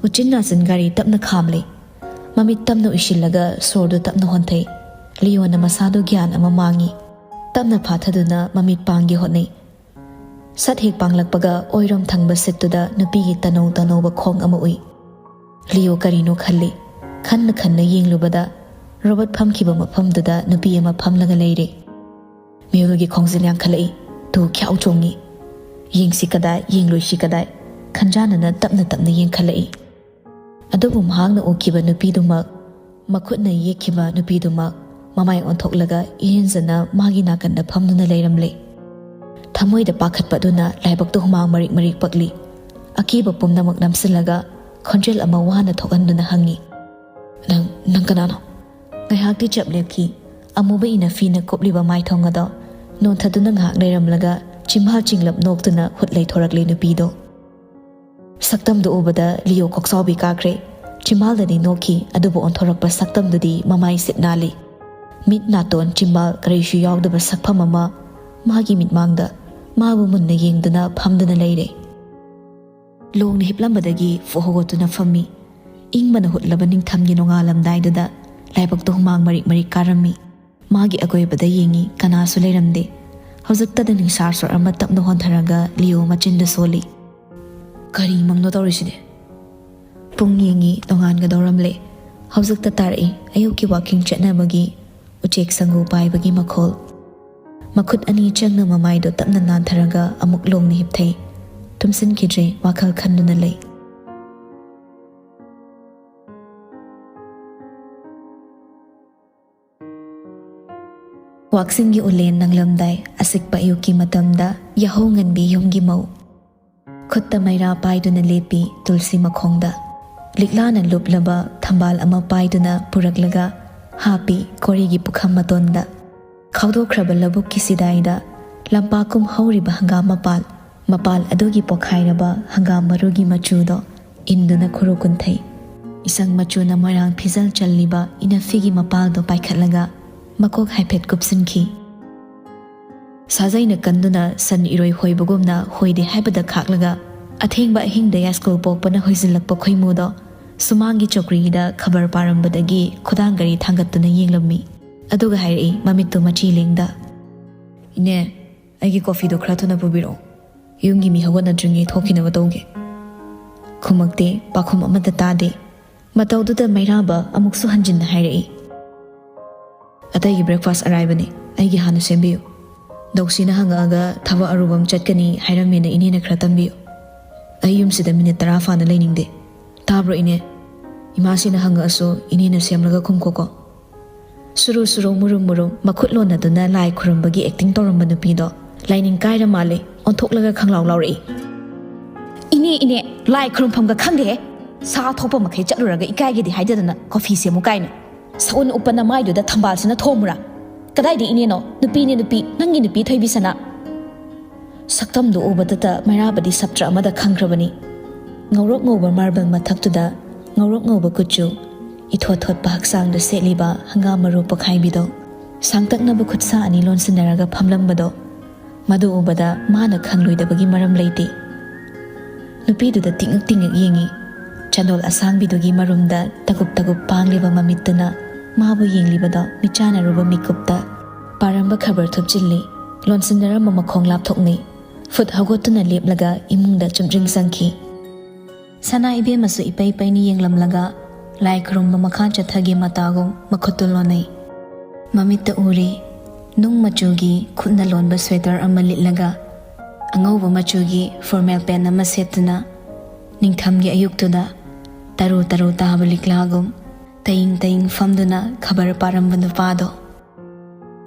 ꯎꯆꯤꯟ ꯅꯥꯆꯤꯟ ꯒꯥꯔꯤ ꯇꯞꯅ ꯈꯥꯝꯂꯤ꯫ ꯃꯃꯤꯠ ꯇꯞꯅ ꯎꯏꯁꯤꯜꯂꯒ ꯁꯣꯔꯗꯨ ꯇꯞꯅ ꯍꯣꯟꯊꯩ꯫ ꯂꯤꯌꯣꯅ ꯃꯁꯥꯗꯨ ꯒ꯭ꯌꯥꯟ ꯑꯃ ꯃꯥꯡꯉꯤ꯫ ꯇꯞꯅ ꯐꯥꯊꯗꯨꯅ ꯃꯃꯤꯠ ꯄꯥꯡꯒꯦ ꯍꯣꯠꯅꯩ꯫ ꯁꯠ ꯍꯦꯛ ꯄꯥꯡꯂꯛꯄꯒ ꯑꯣꯏꯔꯣꯝ ꯊꯪꯕ ꯁꯤꯠꯇꯨꯗ ꯅꯨꯄꯤꯒꯤ ꯇꯅꯧ ꯇꯅꯧꯕ ꯈꯣꯡ ꯑꯃ ꯎꯏ꯫ ꯂꯤꯌꯣ ꯀꯔꯤꯅꯣ ꯈꯜꯂꯤ꯫ ꯈꯟꯅ ꯈꯟꯅ ꯌꯦꯡꯂꯨꯕꯗ ꯔꯣꯕꯔꯠ ꯐꯝꯈꯤꯕ ꯃꯐꯝꯗꯨꯗ ꯅꯨꯄꯤ ꯑꯃ ꯐꯝꯂꯒ ꯂꯩꯔꯦ꯫ ꯃꯤꯍꯨꯜꯒꯤ ꯈꯣꯡꯖꯦꯜ ꯌꯥꯡꯈꯠꯂꯛꯏ꯫ ꯇꯨ ꯈ꯭ꯌꯥꯎ ꯆꯣꯡꯉꯤ꯫ ꯌꯦꯡꯁꯤ ꯀꯗꯥꯏ, ꯌꯦꯡꯂꯣꯏꯁꯤ ꯀꯗꯥꯏ? ꯈꯟꯖꯥꯟꯅꯅ ꯇꯞꯅ ꯇꯞꯅ ꯌꯦꯡꯈꯠꯂꯛꯏ꯫ ꯑꯗꯨꯕꯨ ꯃꯍꯥꯛꯅ ꯎꯈꯤꯕ ꯅꯨꯄꯤꯗꯨꯃꯛ ꯃꯈꯨꯠꯅ ꯌꯦꯛꯈꯤꯕ ꯅꯨꯄꯤꯗꯨꯃꯛ ꯃꯃꯥꯏ ꯑꯣꯟꯊꯣꯛꯂꯒ ꯏꯔꯦꯟꯖꯅ ꯃꯥꯒꯤ ꯅꯥꯀꯟꯗ ꯐꯝꯗꯨꯅ ꯂꯩꯔꯝꯂꯦ꯫ ꯊꯃꯣꯏꯗ ꯄꯥꯈꯠꯄ ꯑꯗꯨꯅ ꯂꯥꯏꯕꯛꯇ ꯍꯨꯃꯥꯡ ꯃꯔꯤꯛ ꯃꯔꯤꯛ ꯄꯛꯂꯤ꯫ ꯑꯀꯤꯕ ꯄꯨꯝꯅꯃꯛ ꯅꯝꯁꯤꯜꯂꯒ ꯈꯣꯟꯖꯦꯜ ꯑꯃ ꯋꯥꯅ ꯊꯣꯛꯍꯟꯗꯨꯅ ꯍꯪꯉꯤ, "ꯅꯪ, ꯅꯪ ꯀꯅꯥꯅꯣ?" ꯉꯥꯏꯍꯥꯛꯇꯤ ꯆꯞ ꯂꯦꯞꯈꯤ꯫ ꯑꯃꯨꯕ ꯏꯅ ꯐꯤꯅ ꯀꯨꯞꯂꯤꯕ ꯃꯥꯏꯊꯣꯡ ꯑꯗꯣ ꯅꯣꯟꯊꯗꯨꯅ ꯉꯥꯏꯍꯥꯛ ꯂꯩꯔꯝꯂꯒ ꯆꯤꯝꯕꯥꯜ ꯆꯤꯡꯂꯞ ꯅꯣꯛꯇꯨꯅ ꯍꯨꯠ ꯂꯩꯊꯣꯔꯛꯂꯦ ꯅꯨꯄꯤꯗꯣ꯫ ꯁꯛꯇꯝꯗꯨ ꯎꯕꯗ ꯂꯤꯌꯣ ꯀꯣꯛꯆꯥꯎꯕꯤ ꯀꯥꯈ꯭ꯔꯦ꯫ ꯆꯤꯝꯕꯥꯜꯗꯗꯤ ꯅꯣꯛꯈꯤ, ꯑꯗꯨꯕꯨ ꯑꯣꯟꯊꯣꯔꯛꯄ ꯁꯛꯇꯝꯗꯨꯗꯤ ꯃꯃꯥꯏ ꯁꯤꯠ ꯅꯥꯜꯂꯤ꯫ ꯃꯤꯠ ꯅꯥꯇꯣꯟ ꯆꯤꯝꯕꯥꯜ ꯀꯔꯤꯁꯨ ꯌꯥꯎꯗꯕ ꯁꯛꯐꯝ ꯑꯃ ꯃꯥꯒꯤ ꯃꯤꯠꯃꯥꯡꯗ ꯃꯥꯕꯨ ꯃꯨꯟꯅ ꯌꯦꯡꯗꯨꯅ ꯐꯝꯗꯨꯅ ꯂꯩꯔꯦ꯫ ꯂꯣꯡꯅ ꯍꯤꯞꯂꯝꯕꯗꯒꯤ ꯐꯨ ꯍꯧꯒꯠꯇꯨꯅ ꯐꯝꯃꯤ꯫ ꯏꯪꯕꯅ ꯍꯨꯠꯂꯕ ꯅꯤꯡꯊꯝꯒꯤ ꯅꯣꯡꯉꯥꯜꯂꯝꯗꯥꯏꯗꯨꯗ ꯂꯥꯏꯕꯛꯇ ꯍꯨꯃꯥꯡ ꯃꯔꯤꯛ ꯃꯔꯤꯛ ꯀꯥꯔꯝꯃꯤ꯫ ꯃꯥꯒꯤ ꯑꯀꯣꯏꯕꯗ ꯌꯦꯡꯉꯤ, ꯀꯅꯥꯁꯨ ꯂꯩꯔꯝꯗꯦ꯫ ꯍꯧꯖꯤꯛꯇꯗ ꯅꯤꯡꯁꯥ ꯁꯣꯔ ꯑꯃ ꯇꯞꯅ ꯍꯣꯟꯊꯔꯒ ꯂꯤꯌꯣ ꯃꯆꯤꯟꯗ ꯁꯣꯜꯂꯤ, "ꯀꯔꯤ ꯃꯪꯅꯣ ꯇꯧꯔꯤꯁꯤꯗꯤ?" ꯄꯨꯡ ꯌꯦꯡꯉꯤ, ꯅꯣꯡꯉꯥꯟꯒꯗꯧꯔꯝꯂꯦ꯫ ꯍꯧꯖꯤꯛꯇ ꯇꯥꯔꯛꯏ ꯑꯌꯨꯛꯀꯤ ꯋꯥꯀꯤꯡ ꯆꯠꯅꯕꯒꯤ ꯎꯆꯦꯛ ꯁꯪꯒꯨ ꯄꯥꯏꯕꯒꯤ ꯃꯈꯣꯜ꯫ ꯃꯈꯨꯠ ꯑꯅꯤ ꯆꯪꯅ ꯃꯃꯥꯏꯗꯣ ꯇꯞꯅ ꯅꯥꯟꯊꯔꯒ ꯑꯃꯨꯛ ꯂꯣꯡꯅ ꯍꯤꯞꯊꯩ꯫ ꯇꯨꯝꯁꯤꯟꯈꯤꯗ꯭ꯔꯦ, ꯋꯥꯈꯜ ꯈꯟꯗꯨꯅ ꯂꯩ꯫ ꯋꯥꯛꯁꯤꯡꯒꯤ ꯎꯂꯦꯟ ꯅꯪꯂꯝꯗꯥꯏ, ꯑꯁꯤꯛꯄ ꯑꯌꯨꯛꯀꯤ ꯃꯇꯝꯗ ꯌꯥꯍꯧ ꯉꯟꯕꯤ ꯌꯨꯝꯒꯤ ꯃꯧ꯫ ꯈꯨꯠꯇ ꯃꯩꯔꯥ ꯄꯥꯏꯗꯨꯅ ꯂꯦꯞꯄꯤ ꯇꯨꯜꯁꯤ ꯃꯈꯣꯡꯗ꯫ ꯂꯤꯛꯂꯥꯅ ꯂꯨꯞꯂꯕ ꯊꯝꯕꯥꯜ ꯑꯃ ꯄꯥꯏꯗꯨꯅ ꯄꯨꯔꯛꯂꯒ ꯍꯥꯞꯄꯤ ꯀꯣꯔꯤꯒꯤ ꯄꯨꯈꯝ ꯃꯇꯣꯟꯗ꯫ ꯈꯥꯎꯗꯣꯛꯈ꯭ꯔꯕ ꯂꯧꯕꯨꯛꯀꯤ ꯁꯤꯗꯥꯏꯗ ꯂꯝꯄꯥꯛꯀꯨꯝ ꯍꯧꯔꯤꯕ ꯍꯪꯒꯥꯝ ꯃꯄꯥꯜ, ꯃꯄꯥꯜ ꯑꯗꯨꯒꯤ ꯄꯣꯈꯥꯏꯔꯕ ꯍꯪꯒꯥꯝ ꯃꯔꯨꯒꯤ ꯃꯆꯨꯗꯣ ꯏꯟꯗꯨꯅ ꯈꯨꯔꯨ ꯀꯨꯟꯊꯩ꯫ ꯏꯁꯪ ꯃꯆꯨꯅ ꯃꯣꯏꯔꯥꯡ ꯐꯤꯖꯜ ꯆꯜꯂꯤꯕ ꯏꯅꯐꯤꯒꯤ ꯃꯄꯥꯜꯗꯣ ꯄꯥꯏꯈꯠꯂꯒ ꯃꯀꯣꯛ ꯍꯥꯏꯐꯦꯠ ꯀꯨꯞꯁꯤꯟꯈꯤ꯫ ꯁꯥꯖꯩꯅ ꯀꯟꯗꯨꯅ ꯁꯟ ꯏꯔꯣꯏ ꯍꯣꯏꯕꯒꯨꯝꯅ ꯍꯣꯏꯗꯦ ꯍꯥꯏꯕꯗ ꯈꯥꯛꯂꯒ ꯑꯊꯦꯡꯕ ꯑꯍꯤꯡꯗ ꯌꯥꯏꯁꯀꯨꯜ ꯄꯣꯛꯄꯅ ꯍꯣꯏꯖꯤꯜꯂꯛꯄ ꯈꯣꯏꯃꯨꯗꯣ ꯁꯨꯃꯥꯡꯒꯤ ꯆꯧꯀ꯭ꯔꯤꯗ ꯈꯕꯔ ꯄꯥꯔꯝꯕꯗꯒꯤ ꯈꯨꯗꯥꯡ ꯒꯥꯔꯤ ꯊꯥꯡꯒꯠꯇꯨꯅ ꯌꯦꯡꯂꯝꯃꯤ꯫ ꯑꯗꯨꯒ ꯍꯥꯏꯔꯛꯏ ꯃꯃꯤꯠꯇꯨ ꯃꯆꯤ ꯂꯦꯡꯗ, "ꯏꯅꯦ, ꯑꯩꯒꯤ ꯀꯣꯐꯤꯗꯣ ꯈꯔ ꯊꯨꯅ ꯄꯨꯕꯤꯔꯛꯑꯣ꯫ ꯌꯨꯝꯒꯤ ꯃꯤ ꯍꯧꯒꯠꯅꯗ꯭ꯔꯤꯉꯩ ꯊꯣꯛꯈꯤꯅꯕ ꯇꯧꯒꯦ꯫" ꯈꯨꯝꯃꯛꯇꯦ, ꯄꯥꯎꯈꯨꯝ ꯑꯃꯠꯇ ꯇꯥꯗꯦ꯫ ꯃꯇꯧꯗꯨꯗ ꯃꯩꯔꯥꯕ ꯑꯃꯨꯛꯁꯨ ꯍꯟꯖꯤꯟꯅ ꯍꯥꯏꯔꯛꯏ, "ꯑꯇꯩꯒꯤ ꯕ꯭ꯔꯦꯛꯐꯥꯁ ꯑꯔꯥꯏꯕꯅꯤ, ꯑꯩꯒꯤ ꯍꯥꯟꯅ ꯁꯦꯝꯕꯤꯌꯨ꯫ ꯗꯧꯁꯤꯅ ꯍꯪꯉꯛꯑꯒ ꯊꯕꯛ ꯑꯔꯨꯕ ꯑꯃ ꯆꯠꯀꯅꯤ ꯍꯥꯏꯔꯝꯃꯦꯅ ꯏꯅꯦꯅ ꯈꯔ ꯇꯝꯕꯤꯌꯨ꯫ ꯑꯩ ꯌꯨꯝꯁꯤꯗ ꯃꯤꯅꯤꯠ ꯇꯔꯥ ꯐꯥꯅ ꯂꯩꯅꯤꯡꯗꯦ꯫ ꯇꯥꯕ꯭ꯔꯣ ꯏꯅꯦ?" ꯏꯃꯥꯁꯤꯅ ꯍꯪꯉꯛꯑꯁꯨ ꯏꯅꯦꯅ ꯁꯦꯝꯂꯒ ꯈꯨꯝꯈꯣꯀꯣ꯫ ꯁꯨꯔꯨ ꯁꯨꯔꯨ ꯃꯨꯔꯨꯝ ꯃꯨꯔꯨꯝ ꯃꯈꯨꯠ ꯂꯣꯟꯅꯗꯨꯅ ꯂꯥꯏ ꯈꯨꯔꯨꯝꯕꯒꯤ ꯑꯦꯛꯇꯤꯡ ꯇꯧꯔꯝꯕ ꯅꯨꯄꯤꯗꯣ ꯂꯥꯏꯅꯤꯡ ꯀꯥꯏꯔ ꯃꯥꯜꯂꯦ, ꯑꯣꯟꯊꯣꯛꯂꯒ ꯈꯪꯂꯥꯎ ꯂꯥꯎꯔꯛꯏ꯫ "ꯏꯅꯦ, ꯏꯅꯦ, ꯂꯥꯏ ꯈꯨꯔꯨꯝꯐꯝꯒ ꯈꯪꯗꯦꯍꯦ꯫ ꯁꯥ ꯊꯣꯛꯄ ꯃꯈꯩ ꯆꯠꯂꯨꯔꯒ ꯏꯀꯥꯏꯒꯦꯗꯤ ꯍꯥꯏꯗꯗꯅ ꯀꯣꯐꯤ ꯁꯦꯝꯃꯨ ꯀꯥꯏꯅ꯫ ꯁꯎꯟ ꯎꯞꯄ ꯅꯃꯥꯏꯗꯨꯗ ꯊꯝꯕꯥꯜꯁꯤꯅ ꯊꯣꯝꯃꯨꯔꯥ? ꯀꯗꯥꯏꯗ ꯏꯅꯦꯅꯣ? ꯅꯨꯄꯤꯅꯦ ꯅꯨꯄꯤ, ꯅꯪꯒꯤ ꯅꯨꯄꯤ ꯊꯣꯏꯕꯤꯁꯅꯥ꯫" ꯁꯛꯇꯝꯗꯨ ꯎꯕꯗꯇ ꯃꯩꯔꯥꯕꯗꯤ ꯁꯞꯇ꯭ꯔ ꯑꯃꯗ ꯈꯪꯈ꯭ꯔꯕꯅꯤ꯫ ꯉꯧꯔꯣꯛ ꯉꯧꯕ ꯃꯥꯔꯕꯜ ꯃꯊꯛꯇꯨꯗ ꯉꯧꯔꯣꯛ ꯉꯧꯕ ꯀꯨꯆꯨ, ꯏꯊꯣꯠ ꯊꯣꯠꯄ ꯍꯛꯆꯥꯡꯗ ꯁꯦꯠꯂꯤꯕ ꯍꯪꯒꯥꯝ ꯃꯔꯨ ꯄꯣꯈꯥꯏꯕꯤꯗꯣ, ꯁꯥꯡꯇꯛꯅꯕ ꯈꯨꯠꯁꯥ ꯑꯅꯤ ꯂꯣꯟꯁꯤꯟꯅꯔꯒ ꯐꯝꯂꯝꯕꯗꯣ, ꯃꯗꯨ ꯎꯕꯗ ꯃꯥꯅ ꯈꯪꯂꯣꯏꯗꯕꯒꯤ ꯃꯔꯝ ꯂꯩꯇꯦ꯫ ꯅꯨꯄꯤꯗꯨꯗ ꯇꯤꯡꯉꯛ ꯇꯤꯡꯉꯛ ꯌꯦꯡꯉꯤ꯫ ꯆꯟꯗꯣꯜ ꯑꯁꯥꯡꯕꯤꯗꯨꯒꯤ ꯃꯔꯨꯝꯗ ꯇꯒꯨꯞ ꯇꯒꯨꯞ ꯄꯥꯡꯂꯤꯕ ꯃꯃꯤꯠꯇꯨꯅ ꯃꯥꯕꯨ ꯌꯦꯡꯂꯤꯕꯗꯣ ꯃꯤꯠꯆꯥꯟꯅꯔꯨꯕ ꯃꯤꯀꯨꯞꯇ ꯄꯥꯔꯝꯕ ꯈꯕꯔ ꯊꯨꯞꯆꯤꯜꯂꯤ꯫ ꯂꯣꯟꯁꯤꯟꯅꯔꯝꯕ ꯃꯈꯣꯡ ꯂꯥꯞꯊꯣꯛꯅꯩ꯫ ꯐꯨꯠ ꯍꯧꯒꯠꯇꯨꯅ ꯂꯦꯞꯂꯒ ꯏꯃꯨꯡꯗ ꯆꯨꯝꯗ꯭ꯔꯤꯡ ꯆꯪꯈꯤ꯫ ꯁꯅꯥ ꯏꯕꯦꯝꯃꯁꯨ ꯏꯄꯩ ꯄꯩꯅ ꯌꯦꯡꯂꯝꯂꯒ ꯂꯥꯏ ꯈꯨꯔꯨꯝꯕ ꯃꯈꯥ ꯆꯠꯊꯒꯦ ꯃꯇꯥꯒꯨꯝ ꯃꯈꯨꯠꯇꯨ ꯂꯣꯟꯅꯩ꯫ ꯃꯃꯤꯠꯇ ꯎꯔꯤ, ꯅꯨꯡ ꯃꯆꯨꯒꯤ ꯈꯨꯠꯅ ꯂꯣꯟꯕ ꯁ꯭ꯋꯦꯇꯔ ꯑꯃ ꯂꯤꯠꯂꯒ ꯑꯉꯧꯕ ꯃꯆꯨꯒꯤ ꯐꯣꯔꯃꯦꯜ ꯄꯦꯟ ꯑꯃ ꯁꯦꯠꯇꯨꯅ ꯅꯤꯡꯊꯝꯒꯤ ꯑꯌꯨꯛꯇꯨꯗ ꯇꯔꯨ ꯇꯔꯨ ꯇꯥꯕ ꯂꯤꯛꯂꯥꯒꯨꯝ ꯇꯌꯤꯡ ꯇꯌꯤꯡ ꯐꯝꯗꯨꯅ ꯈꯕꯔ ꯄꯥꯔꯝꯕ ꯅꯨꯄꯥꯗꯣ꯫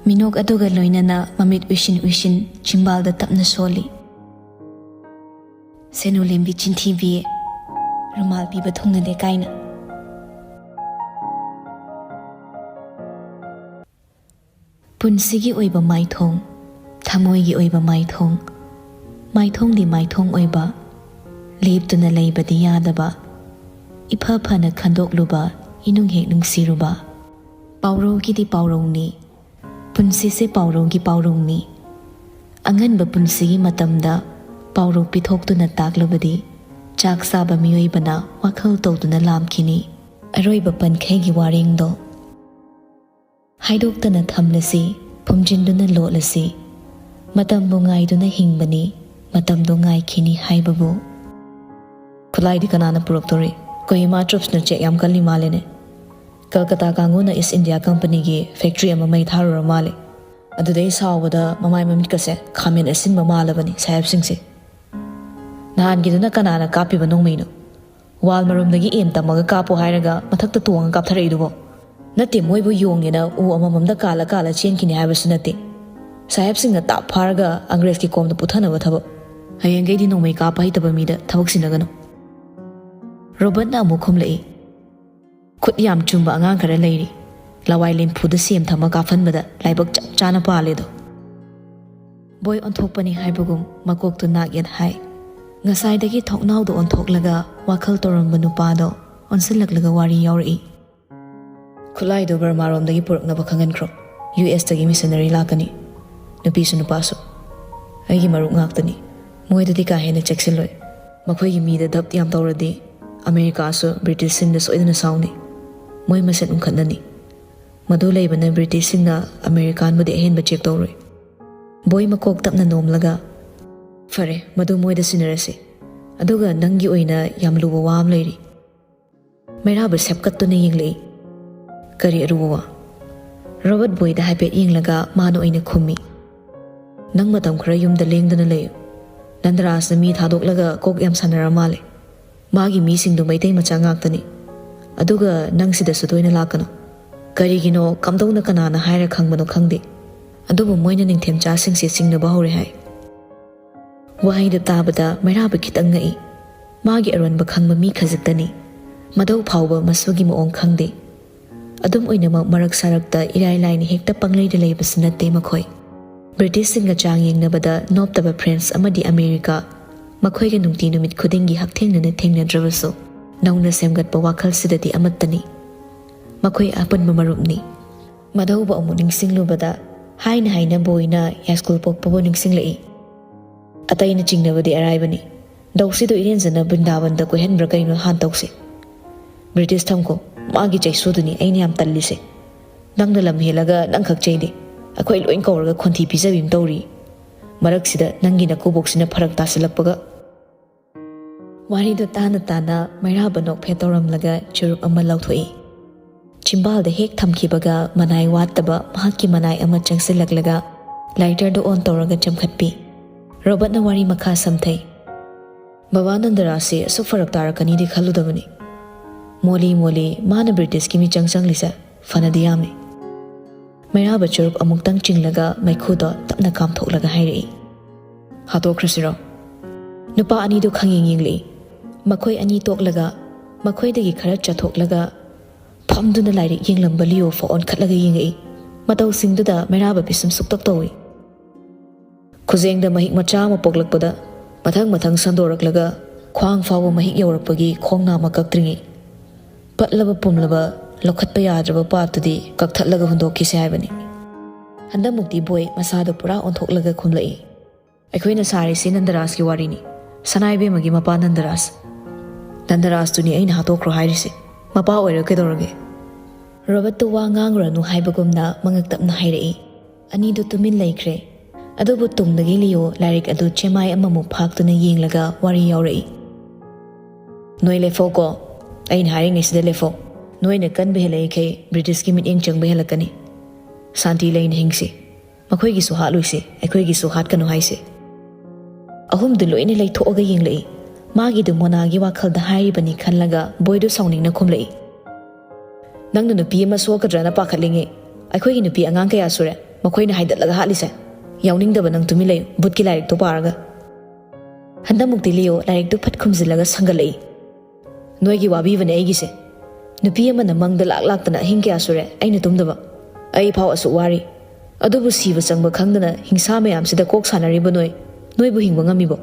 ꯃꯤꯅꯣꯛ ꯑꯗꯨꯒ ꯂꯣꯏꯅꯅ ꯃꯃꯤꯠ ꯎꯏꯁꯤꯟ ꯎꯏꯁꯤꯟ ꯆꯤꯝꯕꯥꯜꯗ ꯇꯞꯅ ꯁꯣꯜꯂꯤ꯫ "ꯁꯦꯅꯨ ꯂꯦꯝꯕꯤ ꯆꯤꯟꯊꯤꯕꯤ, ꯔꯨꯃꯥꯜ ꯄꯤꯕ ꯊꯨꯡꯅꯗꯦ" ꯀꯥꯏꯅ꯫ ꯄꯨꯟꯁꯤꯒꯤ ꯑꯣꯏꯕ ꯃꯥꯏꯊꯣꯡ, ꯊꯃꯣꯏꯒꯤ ꯑꯣꯏꯕ ꯃꯥꯏꯊꯣꯡ, ꯃꯥꯏꯊꯣꯡꯗꯤ ꯃꯥꯏꯊꯣꯡ ꯑꯣꯏꯕ, ꯂꯦꯞꯇꯨꯅ ꯂꯩꯕꯗꯤ ꯌꯥꯗꯕ, ꯏꯐ ꯐꯅ ꯈꯟꯗꯣꯛꯂꯨꯕ, ꯏꯅꯨꯡ ꯍꯦꯛ ꯅꯨꯡꯁꯤꯔꯨꯕ꯫ ꯄꯥꯎꯔꯧꯒꯤꯗꯤ ꯄꯥꯎꯔꯧꯅꯤ, ꯄꯨꯟꯁꯤꯁꯦ ꯄꯥꯎꯔꯧꯒꯤ ꯄꯥꯎꯔꯧꯅꯤ꯫ ꯑꯉꯟꯕ ꯄꯨꯟꯁꯤꯒꯤ ꯃꯇꯝꯗ ꯄꯥꯎꯔꯧ ꯄꯤꯊꯣꯛꯇꯨꯅ ꯇꯥꯛꯂꯕꯗꯤ ꯆꯥꯛ ꯆꯥꯕ ꯃꯤꯑꯣꯏꯕꯅ ꯋꯥꯈꯜ ꯇꯧꯗꯨꯅ ꯂꯥꯝꯈꯤꯅꯤ꯫ ꯑꯔꯣꯏꯕ ꯄꯟꯈꯩꯒꯤ ꯋꯥꯔꯦꯡꯗꯣ ꯍꯥꯏꯗꯣꯛꯇꯅ ꯊꯝꯂꯁꯤ, ꯐꯨꯝꯖꯤꯟꯗꯨꯅ ꯂꯣꯠꯂꯁꯤ꯫ ꯃꯇꯝꯕꯨ ꯉꯥꯏꯗꯨꯅ ꯍꯤꯡꯕꯅꯤ, ꯃꯇꯝꯗꯣ ꯉꯥꯏꯈꯤꯅꯤ ꯍꯥꯏꯕꯕꯨ꯫ ꯈꯨꯠꯂꯥꯏꯗꯤ ꯀꯅꯥꯅ ꯄꯨꯔꯛꯇꯣꯔꯤ? ꯀꯣꯍꯤꯃꯥ ꯇ꯭ꯔꯨꯞꯁꯅ ꯆꯦꯛ ꯌꯥꯝ ꯀꯜꯂꯤ ꯃꯥꯜꯂꯦꯅꯦ꯫ ꯀꯜꯀꯇꯥ ꯀꯥꯡꯕꯨꯅ ꯏꯁ ꯏꯟꯗꯤꯌꯥ ꯀꯝꯄꯅꯤꯒꯤ ꯐꯦꯛꯇ꯭ꯔꯤ ꯑꯃ ꯃꯩ ꯊꯥꯔꯨꯔ ꯃꯥꯜꯂꯦ꯫ ꯑꯗꯨꯗꯩ ꯁꯥꯎꯕꯗ ꯃꯃꯥꯏ ꯃꯃꯤꯠꯀꯁꯦ ꯈꯥꯃꯦꯟ ꯑꯁꯤꯟꯕ ꯃꯥꯜꯂꯕꯅꯤ ꯁꯥꯍꯦꯕꯁꯤꯡꯁꯦ꯫ ꯅꯍꯥꯟꯒꯤꯗꯨꯅ ꯀꯅꯥꯅ ꯀꯥꯞꯄꯤꯕ ꯅꯣꯡꯃꯩꯅꯣ? ꯋꯥꯜ ꯃꯔꯨꯝꯗꯒꯤ ꯑꯦꯝ ꯇꯝꯃꯒ ꯀꯥꯞꯄꯣ ꯍꯥꯏꯔꯒ ꯃꯊꯛꯇ ꯇꯣꯡꯉꯒ ꯀꯥꯞꯊꯔꯛꯏꯗꯨꯕꯣ? ꯅꯠꯇꯦ, ꯃꯣꯏꯕꯨ ꯌꯣꯡꯉꯦꯅ ꯎ ꯑꯃꯃꯝꯗ ꯀꯥꯜꯂ ꯀꯥꯜꯂ ꯆꯦꯟꯈꯤꯅꯤ ꯍꯥꯏꯕꯁꯨ ꯅꯠꯇꯦ꯫ ꯁꯥꯍꯦꯕꯁꯤꯡꯅ ꯇꯥꯞ ꯐꯥꯔꯒ ꯑꯪꯒ꯭ꯔꯦꯖꯀꯤ ꯀꯣꯝꯗ ꯄꯨꯊꯅꯕ ꯊꯕꯛ꯫ ꯍꯌꯦꯡꯈꯩꯗꯤ ꯅꯣꯡꯃꯩ ꯀꯥꯞꯄ ꯍꯩꯇꯕ ꯃꯤꯗ ꯊꯕꯛ ꯁꯤꯟꯅꯒꯅꯨ꯫ ꯔꯣꯕꯔꯠꯅ ꯑꯃꯨꯛ ꯈꯨꯝꯂꯛꯏ, ꯈꯨꯠ ꯌꯥꯝ ꯆꯨꯝꯕ ꯑꯉꯥꯡ ꯈꯔ ꯂꯩꯔꯤ꯫ ꯂꯋꯥꯏ ꯂꯦꯝꯐꯨꯗ ꯁꯦꯝ ꯊꯝꯃ ꯀꯥꯞꯍꯟꯕꯗ ꯂꯥꯏꯕꯛ ꯆꯞ ꯆꯥꯅ ꯄꯥꯜꯂꯦꯗꯣ꯫ ꯕꯣꯏ ꯑꯣꯟꯊꯣꯛꯄꯅꯤ ꯍꯥꯏꯕꯒꯨꯝ ꯃꯀꯣꯛꯇꯨ ꯅꯥꯛ ꯌꯦꯠ ꯍꯥꯏ꯫ ꯉꯁꯥꯏꯗꯒꯤ ꯊꯣꯡꯅꯥꯎꯗ ꯑꯣꯟꯊꯣꯛꯂꯒ ꯋꯥꯈꯜ ꯇꯧꯔꯝꯕ ꯅꯨꯄꯥꯗꯣ ꯑꯣꯟꯁꯤꯜꯂꯛꯂꯒ ꯋꯥꯔꯤ ꯌꯥꯎꯔꯛꯏ꯫ ꯈꯨꯠꯂꯥꯏꯗꯣ ꯕꯔꯃꯥꯔꯣꯝꯗꯒꯤ ꯄꯨꯔꯛꯅꯕ ꯈꯪꯍꯟꯈ꯭ꯔꯣ꯫ ꯌꯨ ꯑꯦꯁꯇꯒꯤ ꯃꯤꯁꯅꯔꯤ ꯂꯥꯛꯀꯅꯤ, ꯅꯨꯄꯤꯁꯨ ꯅꯨꯄꯥꯁꯨ꯫ ꯑꯩꯒꯤ ꯃꯔꯨꯞ ꯉꯥꯛꯇꯅꯤ꯫ ꯃꯣꯏꯗꯗꯤ ꯀꯥ ꯍꯦꯟꯅ ꯆꯦꯛꯁꯤꯜꯂꯣꯏ꯫ ꯃꯈꯣꯏꯒꯤ ꯃꯤꯗ ꯙꯞ ꯌꯥꯝ ꯇꯧꯔꯗꯤ ꯑꯃꯦꯔꯤꯀꯥꯁꯨ ꯕ꯭ꯔꯤꯇꯤꯁꯁꯤꯡꯗ ꯁꯣꯏꯗꯅ ꯁꯥꯎꯅꯤ꯫ ꯃꯣꯏ ꯃꯁꯦꯟ ꯎꯪꯈꯠꯅꯅꯤ꯫ ꯃꯗꯨ ꯂꯩꯕꯅ ꯕ꯭ꯔꯤꯇꯤꯁꯁꯤꯡꯅ ꯑꯃꯦꯔꯤꯀꯥꯟꯕꯨꯗꯤ ꯑꯍꯦꯟꯕ ꯆꯦꯛ ꯇꯧꯔꯣꯏ꯫ ꯕꯣꯏ ꯃꯀꯣꯛ ꯇꯞꯅ ꯅꯣꯝꯂꯒ, "ꯐꯔꯦ, ꯃꯗꯨ ꯃꯣꯏꯗ ꯁꯤꯟꯅꯔꯁꯤ꯫ ꯑꯗꯨꯒ ꯅꯪꯒꯤ ꯑꯣꯏꯅ ꯌꯥꯝ ꯂꯨꯕ ꯋꯥ ꯑꯃ ꯂꯩꯔꯤ꯫" ꯃꯩꯔꯥꯕ ꯁꯦꯞꯀꯠꯇꯨꯅ ꯌꯦꯡꯂꯛꯏ꯫ "ꯀꯔꯤ ꯑꯔꯨꯕ ꯋꯥ?" ꯔꯣꯕꯔꯠ ꯕꯣꯏꯗ ꯍꯥꯏꯐꯦꯠ ꯌꯦꯡꯂꯒ ꯃꯥꯅ ꯑꯣꯏꯅ ꯈꯨꯝꯃꯤ꯫ "ꯅꯪ ꯃꯇꯝ ꯈꯔ ꯌꯨꯝꯗ ꯂꯦꯡꯗꯅ ꯂꯩꯌꯨ꯫ ꯅꯟꯗꯔꯥꯖꯅ ꯃꯤ ꯊꯥꯗꯣꯛꯂꯒ ꯀꯣꯛ ꯌꯥꯝ ꯁꯥꯟꯅꯔ ꯃꯥꯜꯂꯦ꯫ ꯃꯥꯒꯤ ꯃꯤꯁꯤꯡꯗꯨ ꯃꯩꯇꯩ ꯃꯆꯥ ꯉꯥꯛꯇꯅꯤ꯫ ꯑꯗꯨꯒ ꯅꯪ ꯁꯤꯗꯁꯨ ꯇꯣꯏꯅ ꯂꯥꯛꯀꯅꯨ꯫ ꯀꯔꯤꯒꯤꯅꯣ ꯀꯝꯗꯧꯅ ꯀꯅꯥꯅ ꯍꯥꯏꯔ ꯈꯪꯕꯅꯣ ꯈꯪꯗꯦ, ꯑꯗꯨꯕꯨ ꯃꯣꯏꯅ ꯅꯤꯡꯊꯦꯝꯆꯥꯁꯤꯡꯁꯦ ꯆꯤꯡꯅꯕ ꯍꯧꯔꯦ ꯍꯥꯏ꯫" ꯋꯥꯍꯩꯗꯨ ꯇꯥꯕꯗ ꯃꯩꯔꯥꯕ ꯈꯤꯇꯪ ꯉꯛꯏ꯫ ꯃꯥꯒꯤ ꯑꯔꯣꯟꯕ ꯈꯪꯕ ꯃꯤ ꯈꯖꯤꯛꯇꯅꯤ꯫ ꯃꯗꯧ ꯐꯥꯎꯕ ꯃꯁꯨꯒꯤ ꯃꯑꯣꯡ ꯈꯪꯗꯦ꯫ ꯑꯗꯨꯝ ꯑꯣꯏꯅꯃꯛ ꯃꯔꯛ ꯁꯥꯔꯛꯇ ꯏꯔꯥꯏ ꯂꯥꯏꯅ ꯍꯦꯛꯇ ꯄꯪꯂꯩꯗ ꯂꯩꯕꯁꯨ ꯅꯠꯇꯦ ꯃꯈꯣꯏ꯫ ꯕ꯭ꯔꯤꯇꯤꯁꯁꯤꯡꯒ ꯆꯥꯡ ꯌꯦꯡꯅꯕꯗ ꯅꯣꯞꯇꯕ ꯐ꯭ꯔꯦꯟꯁ ꯑꯃꯗꯤ ꯑꯃꯦꯔꯤꯀꯥ, ꯃꯈꯣꯏꯒ ꯅꯨꯡꯇꯤ ꯅꯨꯃꯤꯠ ꯈꯨꯗꯤꯡꯒꯤ ꯍꯛꯊꯦꯡꯅꯅ ꯊꯦꯡꯅꯗ꯭ꯔꯕꯁꯨ, ꯅꯧꯅ ꯁꯦꯝꯒꯠꯄ ꯋꯥꯈꯜꯁꯤꯗꯗꯤ ꯑꯃꯠꯇꯅꯤ꯫ ꯃꯈꯣꯏ ꯑꯄꯨꯟꯕ ꯃꯔꯨꯞꯅꯤ꯫ ꯃꯗꯧꯕ ꯑꯃꯨꯛ ꯅꯤꯡꯁꯤꯡꯂꯨꯕꯗ ꯍꯥꯏꯅ ꯍꯥꯏꯅ ꯕꯣꯏꯅ ꯌꯥꯏꯁ꯭ꯀꯨꯜ ꯄꯣꯛꯄꯕꯨ ꯅꯤꯡꯁꯤꯡꯂꯛꯏ꯫ ꯑꯇꯩꯅ ꯆꯤꯡꯅꯕꯗꯤ ꯑꯔꯥꯏꯕꯅꯤ꯫ ꯗꯧꯁꯤꯗꯨ ꯏꯔꯦꯟꯖꯅ ꯕ꯭ꯔꯤꯟꯗꯥꯕꯟꯗ ꯀꯣꯏꯍꯟꯕ꯭ꯔꯥ ꯀꯩꯅꯣ ꯍꯥꯟ ꯇꯧꯁꯦ꯫ ꯕ꯭ꯔꯤꯇꯤꯁ ꯊꯝꯈꯣ, ꯃꯥꯒꯤ ꯆꯩꯁꯨꯗꯨꯅꯤ ꯑꯩꯅ ꯌꯥꯝ ꯇꯜꯂꯤꯁꯦ꯫ ꯅꯪꯅ ꯂꯝ ꯍꯦꯜꯂꯒ ꯅꯪꯈꯛ ꯆꯩꯗꯦ, ꯑꯩꯈꯣꯏ ꯂꯣꯏ ꯀꯧꯔꯒ ꯈꯣꯟꯊꯤ ꯄꯤꯖꯕꯤ ꯑꯃ ꯇꯧꯔꯤ꯫ ꯃꯔꯛꯁꯤꯗ ꯅꯪꯒꯤ ꯅꯀꯨꯕꯣꯛꯁꯤꯅ ꯐꯔꯛ ꯇꯥꯁꯤꯜꯂꯛꯄꯒ꯫ ꯋꯥꯔꯤꯗꯨ ꯇꯥꯅ ꯇꯥꯅ ꯃꯩꯔꯥꯕ ꯅꯣꯛꯐꯦꯠ ꯇꯧꯔꯝꯂꯒ ꯆꯨꯔꯨꯞ ꯑꯃ ꯂꯧꯊꯣꯛꯏ꯫ ꯆꯤꯝꯕꯥꯜꯗ ꯍꯦꯛ ꯊꯝꯈꯤꯕꯒ ꯃꯅꯥꯏ ꯋꯥꯠꯇꯕ ꯃꯍꯥꯛꯀꯤ ꯃꯅꯥꯏ ꯑꯃ ꯆꯪꯁꯤꯜꯂꯛꯂꯒ ꯂꯥꯏꯇꯔꯗꯨ ꯑꯣꯟ ꯇꯧꯔꯒ ꯆꯝꯈꯠꯄꯤ꯫ ꯔꯣꯕꯔꯠꯅ ꯋꯥꯔꯤ ꯃꯈꯥ ꯁꯝꯊꯩ꯫ ꯕꯕꯥ ꯅꯟꯗꯔꯥꯖꯁꯤ ꯑꯁꯨꯛ ꯐꯔꯛ ꯇꯥꯔꯛꯀꯅꯤꯗꯤ ꯈꯜꯂꯨꯗꯕꯅꯤ꯫ ꯃꯣꯂꯤ ꯃꯣꯂꯤ ꯃꯥꯅ ꯕ꯭ꯔꯤꯇꯤꯁꯀꯤ ꯃꯤꯆꯪ ꯆꯪꯂꯤꯁꯦ ꯐꯅꯗꯤ ꯌꯥꯝꯃꯤ꯫ ꯃꯩꯔꯥꯕ ꯆꯨꯔꯨꯞ ꯑꯃꯨꯛꯇꯪ ꯆꯤꯡꯂꯒ ꯃꯩꯈꯨꯗꯣ ꯇꯞꯅ ꯀꯥꯝꯊꯣꯛꯂꯒ ꯍꯥꯏꯔꯛꯏ, "ꯍꯥꯠꯇꯣꯛꯈ꯭ꯔꯁꯤꯔꯣ?" ꯅꯨꯄꯥ ꯑꯅꯤꯗꯨ ꯈꯪꯌꯦꯡ ꯌꯦꯡꯂꯛꯏ꯫ ꯃꯈꯣꯏ ꯑꯅꯤ ꯇꯣꯛꯂꯒ, ꯃꯈꯣꯏꯗꯒꯤ ꯈꯔ ꯆꯠꯊꯣꯛꯂꯒ, ꯐꯝꯗꯨꯅ ꯂꯥꯏꯔꯤꯛ ꯌꯦꯡꯂꯝꯕ ꯂꯤꯑꯣ ꯐꯥꯎ ꯑꯣꯟꯈꯠꯂꯒ ꯌꯦꯡꯉꯛꯏ꯫ ꯃꯇꯧꯁꯤꯡꯗꯨꯗ ꯃꯩꯔꯥꯕ ꯄꯤꯁꯨꯝ ꯁꯨꯛꯇꯛ ꯇꯧꯏ꯫ ꯈꯨꯖꯦꯡꯗ ꯃꯍꯤꯛ ꯃꯆꯥ ꯑꯃ ꯄꯣꯛꯂꯛꯄꯗ ꯃꯊꯪ ꯃꯊꯪ ꯁꯟꯗꯣꯔꯛꯂꯒ ꯈ꯭ꯋꯥꯡ ꯐꯥꯎꯕ ꯃꯍꯤꯛ ꯌꯧꯔꯛꯄꯒꯤ ꯈꯣꯡ ꯅꯥꯝꯃ ꯀꯛꯇ꯭ꯔꯤꯉꯩ, ꯄꯠꯂꯕ ꯄꯨꯝꯂꯕ ꯂꯧꯈꯠꯄ ꯌꯥꯗ꯭ꯔꯕ ꯄꯥꯞꯇꯨꯗꯤ ꯀꯛꯊꯠꯂꯒ ꯍꯨꯟꯗꯣꯛꯈꯤꯁꯦ ꯍꯥꯏꯕꯅꯤ꯫ ꯍꯟꯗꯛꯃꯨꯛꯇꯤ ꯕꯣꯏ ꯃꯁꯥꯗꯣ ꯄꯨꯔꯥ ꯑꯣꯟꯊꯣꯛꯂꯒ ꯈꯨꯝꯂꯛꯏ, "ꯑꯩꯈꯣꯏꯅ ꯁꯥꯔꯤꯁꯤ ꯅꯟꯗꯔꯥꯖꯀꯤ ꯋꯥꯔꯤꯅꯤ, ꯁꯅꯥ ꯏꯕꯦꯝꯃꯒꯤ ꯃꯄꯥ ꯅꯟꯗꯔꯥꯖ꯫ ꯅꯟꯗꯔꯥꯖꯇꯨꯅꯤ ꯑꯩꯅ ꯍꯥꯠꯇꯣꯛꯈ꯭ꯔꯣ ꯍꯥꯏꯔꯤꯁꯦ꯫ ꯃꯄꯥ ꯑꯣꯏꯔ ꯀꯩꯗꯧꯔꯒꯦ?" ꯔꯣꯕꯔꯠꯇꯨ ꯋꯥ ꯉꯥꯡꯂꯨꯔꯅꯨ ꯍꯥꯏꯕꯒꯨꯝꯅ ꯃꯉꯛ ꯇꯞꯅ ꯍꯥꯏꯔꯛꯏ꯫ ꯑꯅꯤꯗꯨ ꯇꯨꯃꯤꯟ ꯂꯩꯈ꯭ꯔꯦ꯫ ꯑꯗꯨꯕꯨ ꯇꯨꯡꯗꯒꯤ ꯂꯤꯑꯣ ꯂꯥꯏꯔꯤꯛ ꯑꯗꯨ ꯆꯦꯃꯥꯏ ꯑꯃꯃꯨꯛ ꯐꯥꯛꯇꯨꯅ ꯌꯦꯡꯂꯒ ꯋꯥꯔꯤ ꯌꯥꯎꯔꯛꯏ꯫ "ꯅꯣꯏ ꯂꯦꯞꯐꯧꯀꯣ, ꯑꯩꯅ ꯍꯥꯏꯔꯤꯉꯩꯁꯤꯗ ꯂꯦꯞꯐꯧ꯫ ꯅꯣꯏꯅ ꯀꯟꯕ ꯍꯦꯜꯂꯛꯏꯈꯩ ꯕ꯭ꯔꯤꯇꯤꯁꯀꯤ ꯃꯤꯠꯌꯦꯡ ꯆꯪꯕ ꯍꯦꯜꯂꯛꯀꯅꯤ꯫ ꯁꯥꯟꯇꯤ ꯂꯩꯅ ꯍꯤꯡꯁꯤ꯫ ꯃꯈꯣꯏꯒꯤꯁꯨ ꯍꯥꯠꯂꯣꯏꯁꯤ, ꯑꯩꯈꯣꯏꯒꯤꯁꯨ ꯍꯥꯠꯀꯅꯨ ꯍꯥꯏꯁꯤ꯫" ꯑꯍꯨꯝꯗꯨ ꯂꯣꯏꯅ ꯂꯩꯊꯣꯛꯑꯒ ꯌꯦꯡꯂꯛꯏ꯫ ꯃꯥꯒꯤꯗꯨ ꯃꯣꯅꯥꯒꯤ ꯋꯥꯈꯜꯗ ꯍꯥꯏꯔꯤꯕꯅꯤ ꯈꯜꯂꯒ ꯕꯣꯏꯗꯨ ꯁꯥꯎꯅꯤꯡꯅ ꯈꯨꯝꯂꯛꯏ, "ꯅꯪꯅ ꯅꯨꯄꯤ ꯑꯃ ꯁꯣꯛꯀꯗ꯭ꯔꯅ ꯄꯥꯈꯠꯂꯤꯉꯩ, ꯑꯩꯈꯣꯏꯒꯤ ꯅꯨꯄꯤ ꯑꯉꯥꯡ ꯀꯌꯥ ꯁꯨꯔꯦ ꯃꯈꯣꯏꯅ ꯍꯥꯏꯗꯠꯂꯒ ꯍꯥꯠꯂꯤꯁꯦ? ꯌꯥꯎꯅꯤꯡꯗꯕ ꯅꯪ ꯇꯨꯃꯤꯟ ꯂꯩꯌꯨ, ꯚꯨꯠꯀꯤ ꯂꯥꯏꯔꯤꯛꯇꯣ ꯄꯥꯔꯒ꯫" ꯍꯟꯗꯛꯃꯨꯛꯇꯤ ꯂꯤꯑꯣ ꯂꯥꯏꯔꯤꯛꯇꯨ ꯐꯠ ꯈꯨꯝꯖꯤꯜꯂꯒ ꯁꯪꯒꯠꯂꯛꯏ꯫ "ꯅꯣꯏꯒꯤ ꯋꯥꯕꯤꯕꯅꯦ ꯑꯩꯒꯤꯁꯦ꯫ ꯅꯨꯄꯤ ꯑꯃꯅ ꯃꯪꯗ ꯂꯥꯛ ꯂꯥꯛꯇꯅ ꯑꯍꯤꯡ ꯀꯌꯥ ꯁꯨꯔꯦ ꯑꯩꯅ ꯇꯨꯝꯗꯕ꯫ ꯑꯩ ꯐꯥꯎ ꯑꯁꯨꯛ ꯋꯥꯔꯤ꯫ ꯑꯗꯨꯕꯨ ꯁꯤꯕ ꯆꯪꯕ ꯈꯪꯗꯅ ꯍꯤꯡꯁꯥ ꯃꯌꯥꯝꯁꯤꯗ ꯀꯣꯛ ꯁꯥꯟꯅꯔꯤꯕ ꯅꯣꯏ, ꯅꯣꯏꯕꯨ ꯍꯤꯡꯕ ꯉꯝꯃꯤꯕꯣ?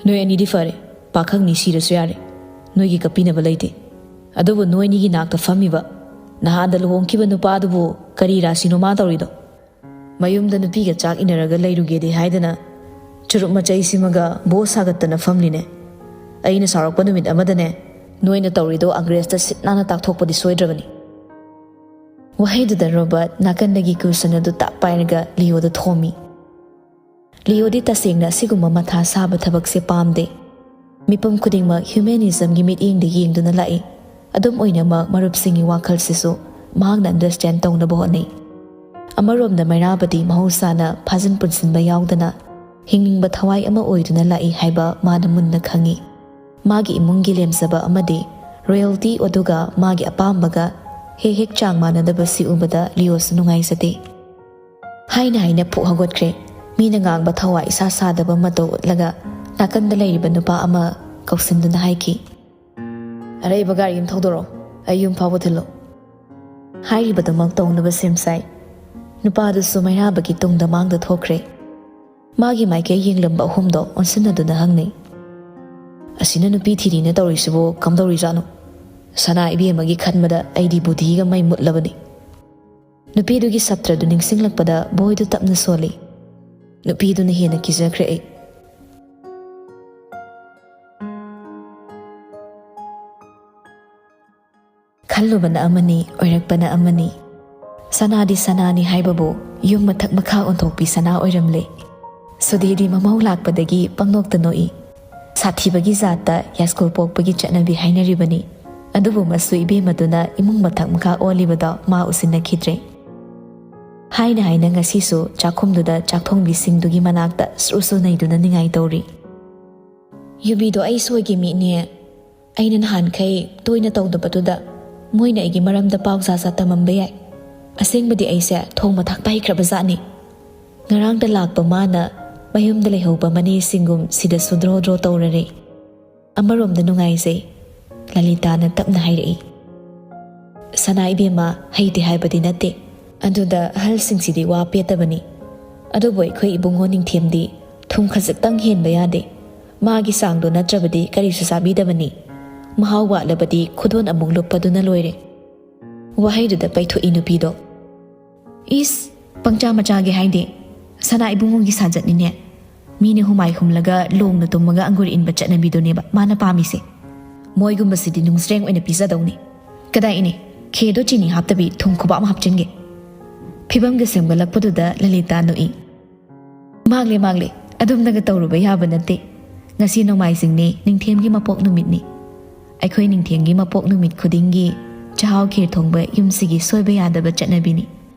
ꯅꯣꯏ ꯑꯅꯤꯗꯤ ꯐꯔꯦ, ꯄꯥꯈꯪꯅꯤ ꯁꯤꯔꯁꯨ ꯌꯥꯔꯦ꯫ ꯅꯣꯏꯒꯤ ꯀꯞꯄꯤꯅꯕ ꯂꯩꯇꯦ꯫ ꯑꯗꯨꯕꯨ ꯅꯣꯏꯅꯤꯒꯤ ꯅꯥꯛꯇ ꯐꯝꯃꯤꯕ, ꯅꯍꯥꯟꯗ ꯂꯨꯍꯣꯡꯈꯤꯕ ꯅꯨꯄꯥꯗꯨꯕꯨ ꯀꯔꯤ ꯔꯥꯁꯤꯅꯣ ꯃꯥ ꯇꯧꯔꯤꯗꯣ? ꯃꯌꯨꯝꯗ ꯅꯨꯄꯤꯒ ꯆꯥꯛ ꯏꯟꯅꯔꯒ ꯂꯩꯔꯨꯒꯦꯗꯤ ꯍꯥꯏꯗꯅ ꯆꯨꯔꯨꯞ ꯃꯆꯩꯁꯤꯃꯒ ꯕꯣ ꯁꯥꯒꯠꯇꯅ ꯐꯝꯂꯤꯅꯦ꯫ ꯑꯩꯅ ꯁꯥꯎꯔꯛꯄ ꯅꯨꯃꯤꯠ ꯑꯃꯗꯅꯦ, ꯅꯣꯏꯅ ꯇꯧꯔꯤꯗꯣ ꯑꯪꯒ꯭ꯔꯦꯖꯇ ꯁꯤꯠ ꯅꯥꯟꯅ ꯇꯥꯛꯊꯣꯛꯄꯗꯤ ꯁꯣꯏꯗ꯭ꯔꯕꯅꯤ꯫" ꯋꯥꯍꯩꯗꯨꯗ ꯔꯣꯕꯔꯠ ꯅꯥꯀꯟꯗꯒꯤ ꯀꯨꯁꯟ ꯑꯗꯨ ꯇꯥꯞ ꯄꯥꯏꯔꯒ ꯂꯤꯑꯣꯗ ꯊꯣꯝꯃꯤ꯫ ꯂꯤꯑꯣꯗꯤ ꯇꯁꯦꯡꯅ ꯑꯁꯤꯒꯨꯝꯕ ꯃꯊꯥ ꯁꯥꯕ ꯊꯕꯛꯁꯦ ꯄꯥꯝꯗꯦ꯫ ꯃꯤꯄꯨꯝ ꯈꯨꯗꯤꯡꯃꯛ ꯍ꯭ꯌꯨꯃꯦꯅꯤꯖꯝꯒꯤ ꯃꯤꯠꯌꯦꯡꯗ ꯌꯦꯡꯗꯨꯅ ꯂꯥꯛꯏ꯫ ꯑꯗꯨꯝ ꯑꯣꯏꯅꯃꯛ ꯃꯔꯨꯞꯁꯤꯡꯒꯤ ꯋꯥꯈꯜꯁꯤꯁꯨ ꯃꯍꯥꯛꯅ ꯑꯟꯗꯔꯁꯇꯦꯟ ꯇꯧꯅꯕ ꯍꯣꯠꯅꯩ꯫ ꯑꯃꯔꯣꯝꯗ ꯃꯩꯔꯥꯕꯗꯤ ꯃꯍꯧꯁꯥꯅ ꯐꯥꯖꯤꯟ ꯄꯨꯟꯁꯤꯟꯕ ꯌꯥꯎꯗꯅ ꯍꯤꯡꯅꯤꯡꯕ ꯊꯋꯥꯏ ꯑꯃ ꯑꯣꯏꯗꯨꯅ ꯂꯥꯛꯏ ꯍꯥꯏꯕ ꯃꯥꯅ ꯃꯨꯟꯅ ꯈꯪꯏ꯫ ꯃꯥꯒꯤ ꯏꯃꯨꯡꯒꯤ ꯂꯦꯝꯖꯕ ꯑꯃꯗꯤ ꯔꯣꯌꯦꯜꯇꯤ ꯑꯗꯨꯒ ꯃꯥꯒꯤ ꯑꯄꯥꯝꯕꯒ ꯍꯦꯛ ꯍꯦꯛ ꯆꯥꯡ ꯃꯥꯟꯅꯗꯕꯁꯤ ꯎꯕꯗ ꯂꯤꯑꯣꯁꯨ ꯅꯨꯡꯉꯥꯏꯖꯗꯦ꯫ ꯍꯥꯏꯅ ꯍꯥꯏꯅ ꯐꯨꯛ ꯍꯧꯒꯠꯈ꯭ꯔꯦ꯫ ꯃꯤꯅ ꯉꯥꯡꯕ ꯊꯋꯥꯏ ꯏꯁꯥ ꯁꯥꯗꯕ ꯃꯇꯧ ꯎꯠꯂꯒ ꯅꯥꯀꯟꯗ ꯂꯩꯔꯤꯕ ꯅꯨꯄꯥ ꯑꯃ ꯀꯧꯁꯤꯟꯗꯨꯅ ꯍꯥꯏꯈꯤ, "ꯑꯔꯩꯕ ꯒꯥꯔꯤ ꯑꯃ ꯊꯧꯗꯣꯔꯛꯑꯣ, ꯑꯩ ꯌꯨꯝ ꯐꯥꯎꯕ ꯊꯤꯜꯂꯣ"꯫ ꯍꯥꯏꯔꯤꯕꯗꯨꯃꯛ ꯇꯧꯅꯕ ꯁꯦꯝ ꯁꯥꯏ꯫ ꯅꯨꯄꯥꯗꯨꯁꯨ ꯃꯩꯔꯥꯕꯒꯤ ꯇꯨꯡꯗ ꯃꯥꯡꯗ ꯊꯣꯛꯈ꯭ꯔꯦ꯫ ꯃꯥꯒꯤ ꯃꯥꯏꯀꯩ ꯌꯦꯡꯂꯝꯕ ꯑꯍꯨꯝꯗꯣ ꯑꯣꯟꯁꯤꯟꯅꯗꯨꯅ ꯍꯪꯅꯩ, "ꯑꯁꯤꯅ ꯅꯨꯄꯤ ꯊꯤꯔꯤꯅ ꯇꯧꯔꯤꯁꯤꯕꯨ ꯀꯝꯗꯧꯔꯤꯖꯥꯠꯅꯣ? ꯁꯅꯥ ꯏꯕꯦꯝꯃꯒꯤ ꯈꯟꯕꯗ ꯑꯩꯗꯤ ꯕꯨꯙꯤꯒ ꯃꯩ ꯃꯨꯠꯂꯕꯅꯤ"꯫ ꯅꯨꯄꯤꯗꯨꯒꯤ ꯁꯞꯇ꯭ꯔꯗꯨ ꯅꯤꯡꯁꯤꯡꯂꯛꯄꯗ ꯕꯣꯏꯗꯨ ꯇꯞꯅ ꯁꯣꯜꯂꯤ꯫ ꯅꯨꯄꯤꯗꯨꯅ ꯍꯦꯟꯅ ꯀꯤꯖꯈ꯭ꯔꯦ ꯑꯩ꯫ ꯈꯜꯂꯨꯕꯅ ꯑꯃꯅꯤ, ꯑꯣꯏꯔꯛꯄꯅ ꯑꯃꯅꯤ꯫ ꯁꯅꯥꯗꯤ ꯁꯅꯥꯅꯤ ꯍꯥꯏꯕꯕꯨ ꯌꯨꯝ ꯃꯊꯛ ꯃꯈꯥ ꯑꯣꯟꯊꯣꯛꯄꯤ ꯁꯅꯥ ꯑꯣꯏꯔꯝꯂꯦ꯫ ꯁꯨꯗꯦꯗꯤ ꯃꯃꯧ ꯂꯥꯛꯄꯗꯒꯤ ꯄꯪꯅꯣꯛꯇ ꯅꯣꯛꯏ꯫ ꯁꯥꯊꯤꯕꯒꯤ ꯖꯥꯠꯇ ꯌꯥꯏꯁ꯭ꯀꯨꯜ ꯄꯣꯛꯄꯒꯤ ꯆꯠꯅꯕꯤ ꯍꯥꯏꯅꯔꯤꯕꯅꯤ꯫ ꯑꯗꯨꯕꯨ ꯃꯁꯨ ꯏꯕꯦꯝꯃꯗꯨꯅ ꯏꯃꯨꯡ ꯃꯊꯛ ꯃꯈꯥ ꯑꯣꯜꯂꯤꯕꯗꯣ ꯃꯥ ꯎꯁꯤꯟꯅꯈꯤꯗ꯭ꯔꯦ꯫ ꯍꯥꯏꯅ ꯍꯥꯏꯅ ꯉꯁꯤꯁꯨ ꯆꯥꯛꯈꯨꯝꯗꯨꯗ ꯆꯥꯛꯊꯣꯡꯕꯤꯁꯤꯡꯗꯨꯒꯤ ꯃꯅꯥꯛꯇ ꯁ꯭ꯔꯨ ꯁ꯭ꯔꯨ ꯅꯩꯗꯨꯅ ꯅꯤꯡꯉꯥꯏ ꯇꯧꯔꯤ꯫ "ꯌꯨꯕꯤꯗꯣ ꯑꯩ ꯁꯣꯏꯒꯦ ꯃꯤꯅꯦ꯫ ꯑꯩꯅ ꯅꯍꯥꯟꯈꯩ ꯇꯣꯏꯅ ꯇꯧꯗꯕꯗꯨꯗ ꯃꯣꯏꯅ ꯑꯩꯒꯤ ꯃꯔꯝꯗ ꯄꯥꯎ ꯖꯥꯠ ꯖꯥꯠ ꯇꯝꯃꯝꯕ ꯌꯥꯏ꯫ ꯑꯁꯦꯡꯕꯗꯤ ꯑꯩꯁꯦ ꯊꯣꯡꯕ ꯊꯥꯛꯄ ꯍꯩꯈ꯭ꯔꯕ ꯖꯥꯠꯅꯤ꯫ ꯉꯔꯥꯡꯗ ꯂꯥꯛꯄ ꯃꯥꯅ ꯃꯌꯨꯝꯗ ꯂꯩꯍꯧꯕ ꯃꯅꯦꯁꯤꯡꯒꯨꯝ ꯁꯤꯗꯁꯨ ꯗ꯭ꯔꯣ ꯗ꯭ꯔꯣ ꯇꯧꯔꯔꯦ꯫ ꯑꯃꯔꯣꯝꯗ ꯅꯨꯡꯉꯥꯏꯖꯩ"꯫ ꯂꯂꯤꯇꯥꯅ ꯇꯞꯅ ꯍꯥꯏꯔꯛꯏ꯫ "ꯁꯅꯥ ꯏꯕꯦꯝꯃ, ꯍꯩꯇꯦ ꯍꯥꯏꯕꯗꯤ ꯅꯠꯇꯦ꯫ ꯑꯗꯨꯗ ꯑꯍꯜꯁꯤꯡꯁꯤꯗꯤ ꯋꯥ ꯄꯦꯠꯇꯕꯅꯤ꯫ ꯑꯗꯨꯕꯨ ꯑꯩꯈꯣꯏ ꯏꯕꯨꯡꯉꯣ ꯅꯤꯡꯊꯦꯝꯗꯤ ꯊꯨꯝ ꯈꯖꯤꯛꯇꯪ ꯍꯦꯟꯕ ꯌꯥꯗꯦ꯫ ꯃꯥꯒꯤ ꯆꯥꯡꯗꯣ ꯅꯠꯇ꯭ꯔꯕꯗꯤ ꯀꯔꯤꯁꯨ ꯆꯥꯕꯤꯗꯕꯅꯤ꯫ ꯃꯍꯥꯎ ꯋꯥꯠꯂꯕꯗꯤ ꯈꯨꯗꯣꯟ ꯑꯃꯨꯛ ꯂꯨꯞꯄꯗꯨꯅ ꯂꯣꯏꯔꯦ"꯫ ꯋꯥꯍꯩꯗꯨꯗ ꯄꯩꯊꯣꯛꯏ ꯅꯨꯄꯤꯗꯣ꯫ "ꯏꯁ, ꯄꯪꯆꯥ ꯃꯆꯥꯒꯦ ꯍꯥꯏꯗꯦ꯫ ꯁꯅꯥ ꯏꯕꯨꯡꯉꯣꯒꯤ ꯁꯥꯖꯠꯅꯤꯅꯦ꯫ ꯃꯤꯅ ꯍꯨꯃꯥꯏ ꯍꯨꯝꯂꯒ ꯂꯣꯡꯅ ꯇꯨꯝꯃꯒ ꯑꯪꯒꯨꯔ ꯏꯟꯕ ꯆꯠꯅꯕꯤꯗꯨꯅꯦꯕ ꯃꯥꯅ ꯄꯥꯝꯃꯤꯁꯦ꯫ ꯃꯣꯏꯒꯨꯝꯕꯁꯤꯗꯤ ꯅꯨꯡꯖ꯭ꯔꯦꯡ ꯑꯣꯏꯅ ꯄꯤꯖꯗꯧꯅꯤ꯫ ꯀꯗꯥꯏ ꯏꯅꯦ? ꯈꯦꯗꯣ ꯆꯤꯅꯤ ꯍꯥꯞꯇꯕꯤ ꯊꯨꯝ ꯈꯨꯕꯥꯛ ꯑꯃ ꯍꯥꯞꯆꯤꯟꯒꯦ"꯫ ꯐꯤꯕꯝꯒ ꯁꯦꯝꯒꯠꯂꯛꯄꯗꯨꯗ ꯂꯂꯤꯇꯥ ꯅꯣꯛꯏ꯫ "ꯃꯥꯡꯂꯦ, ꯃꯥꯡꯂꯦ, ꯑꯗꯨꯝꯅꯒ ꯇꯧꯔꯨꯕ ꯌꯥꯕ ꯅꯠꯇꯦ꯫ ꯉꯁꯤ ꯅꯣꯡꯃꯥꯏꯖꯤꯡꯅꯤ, ꯅꯤꯡꯊꯦꯝꯒꯤ ꯃꯄꯣꯛ ꯅꯨꯃꯤꯠꯅꯤ꯫ ꯑꯩꯈꯣꯏ ꯅꯤꯡꯊꯦꯝꯒꯤ ꯃꯄꯣꯛ ꯅꯨꯃꯤꯠ ꯈꯨꯗꯤꯡꯒꯤ ꯆꯥꯛꯍꯥꯎ ꯈꯦꯔ ꯊꯣꯡꯕ ꯌꯨꯝꯁꯤꯒꯤ ꯁꯣꯏꯕ ꯌꯥꯗꯕ ꯆꯠꯅꯕꯤꯅꯤ꯫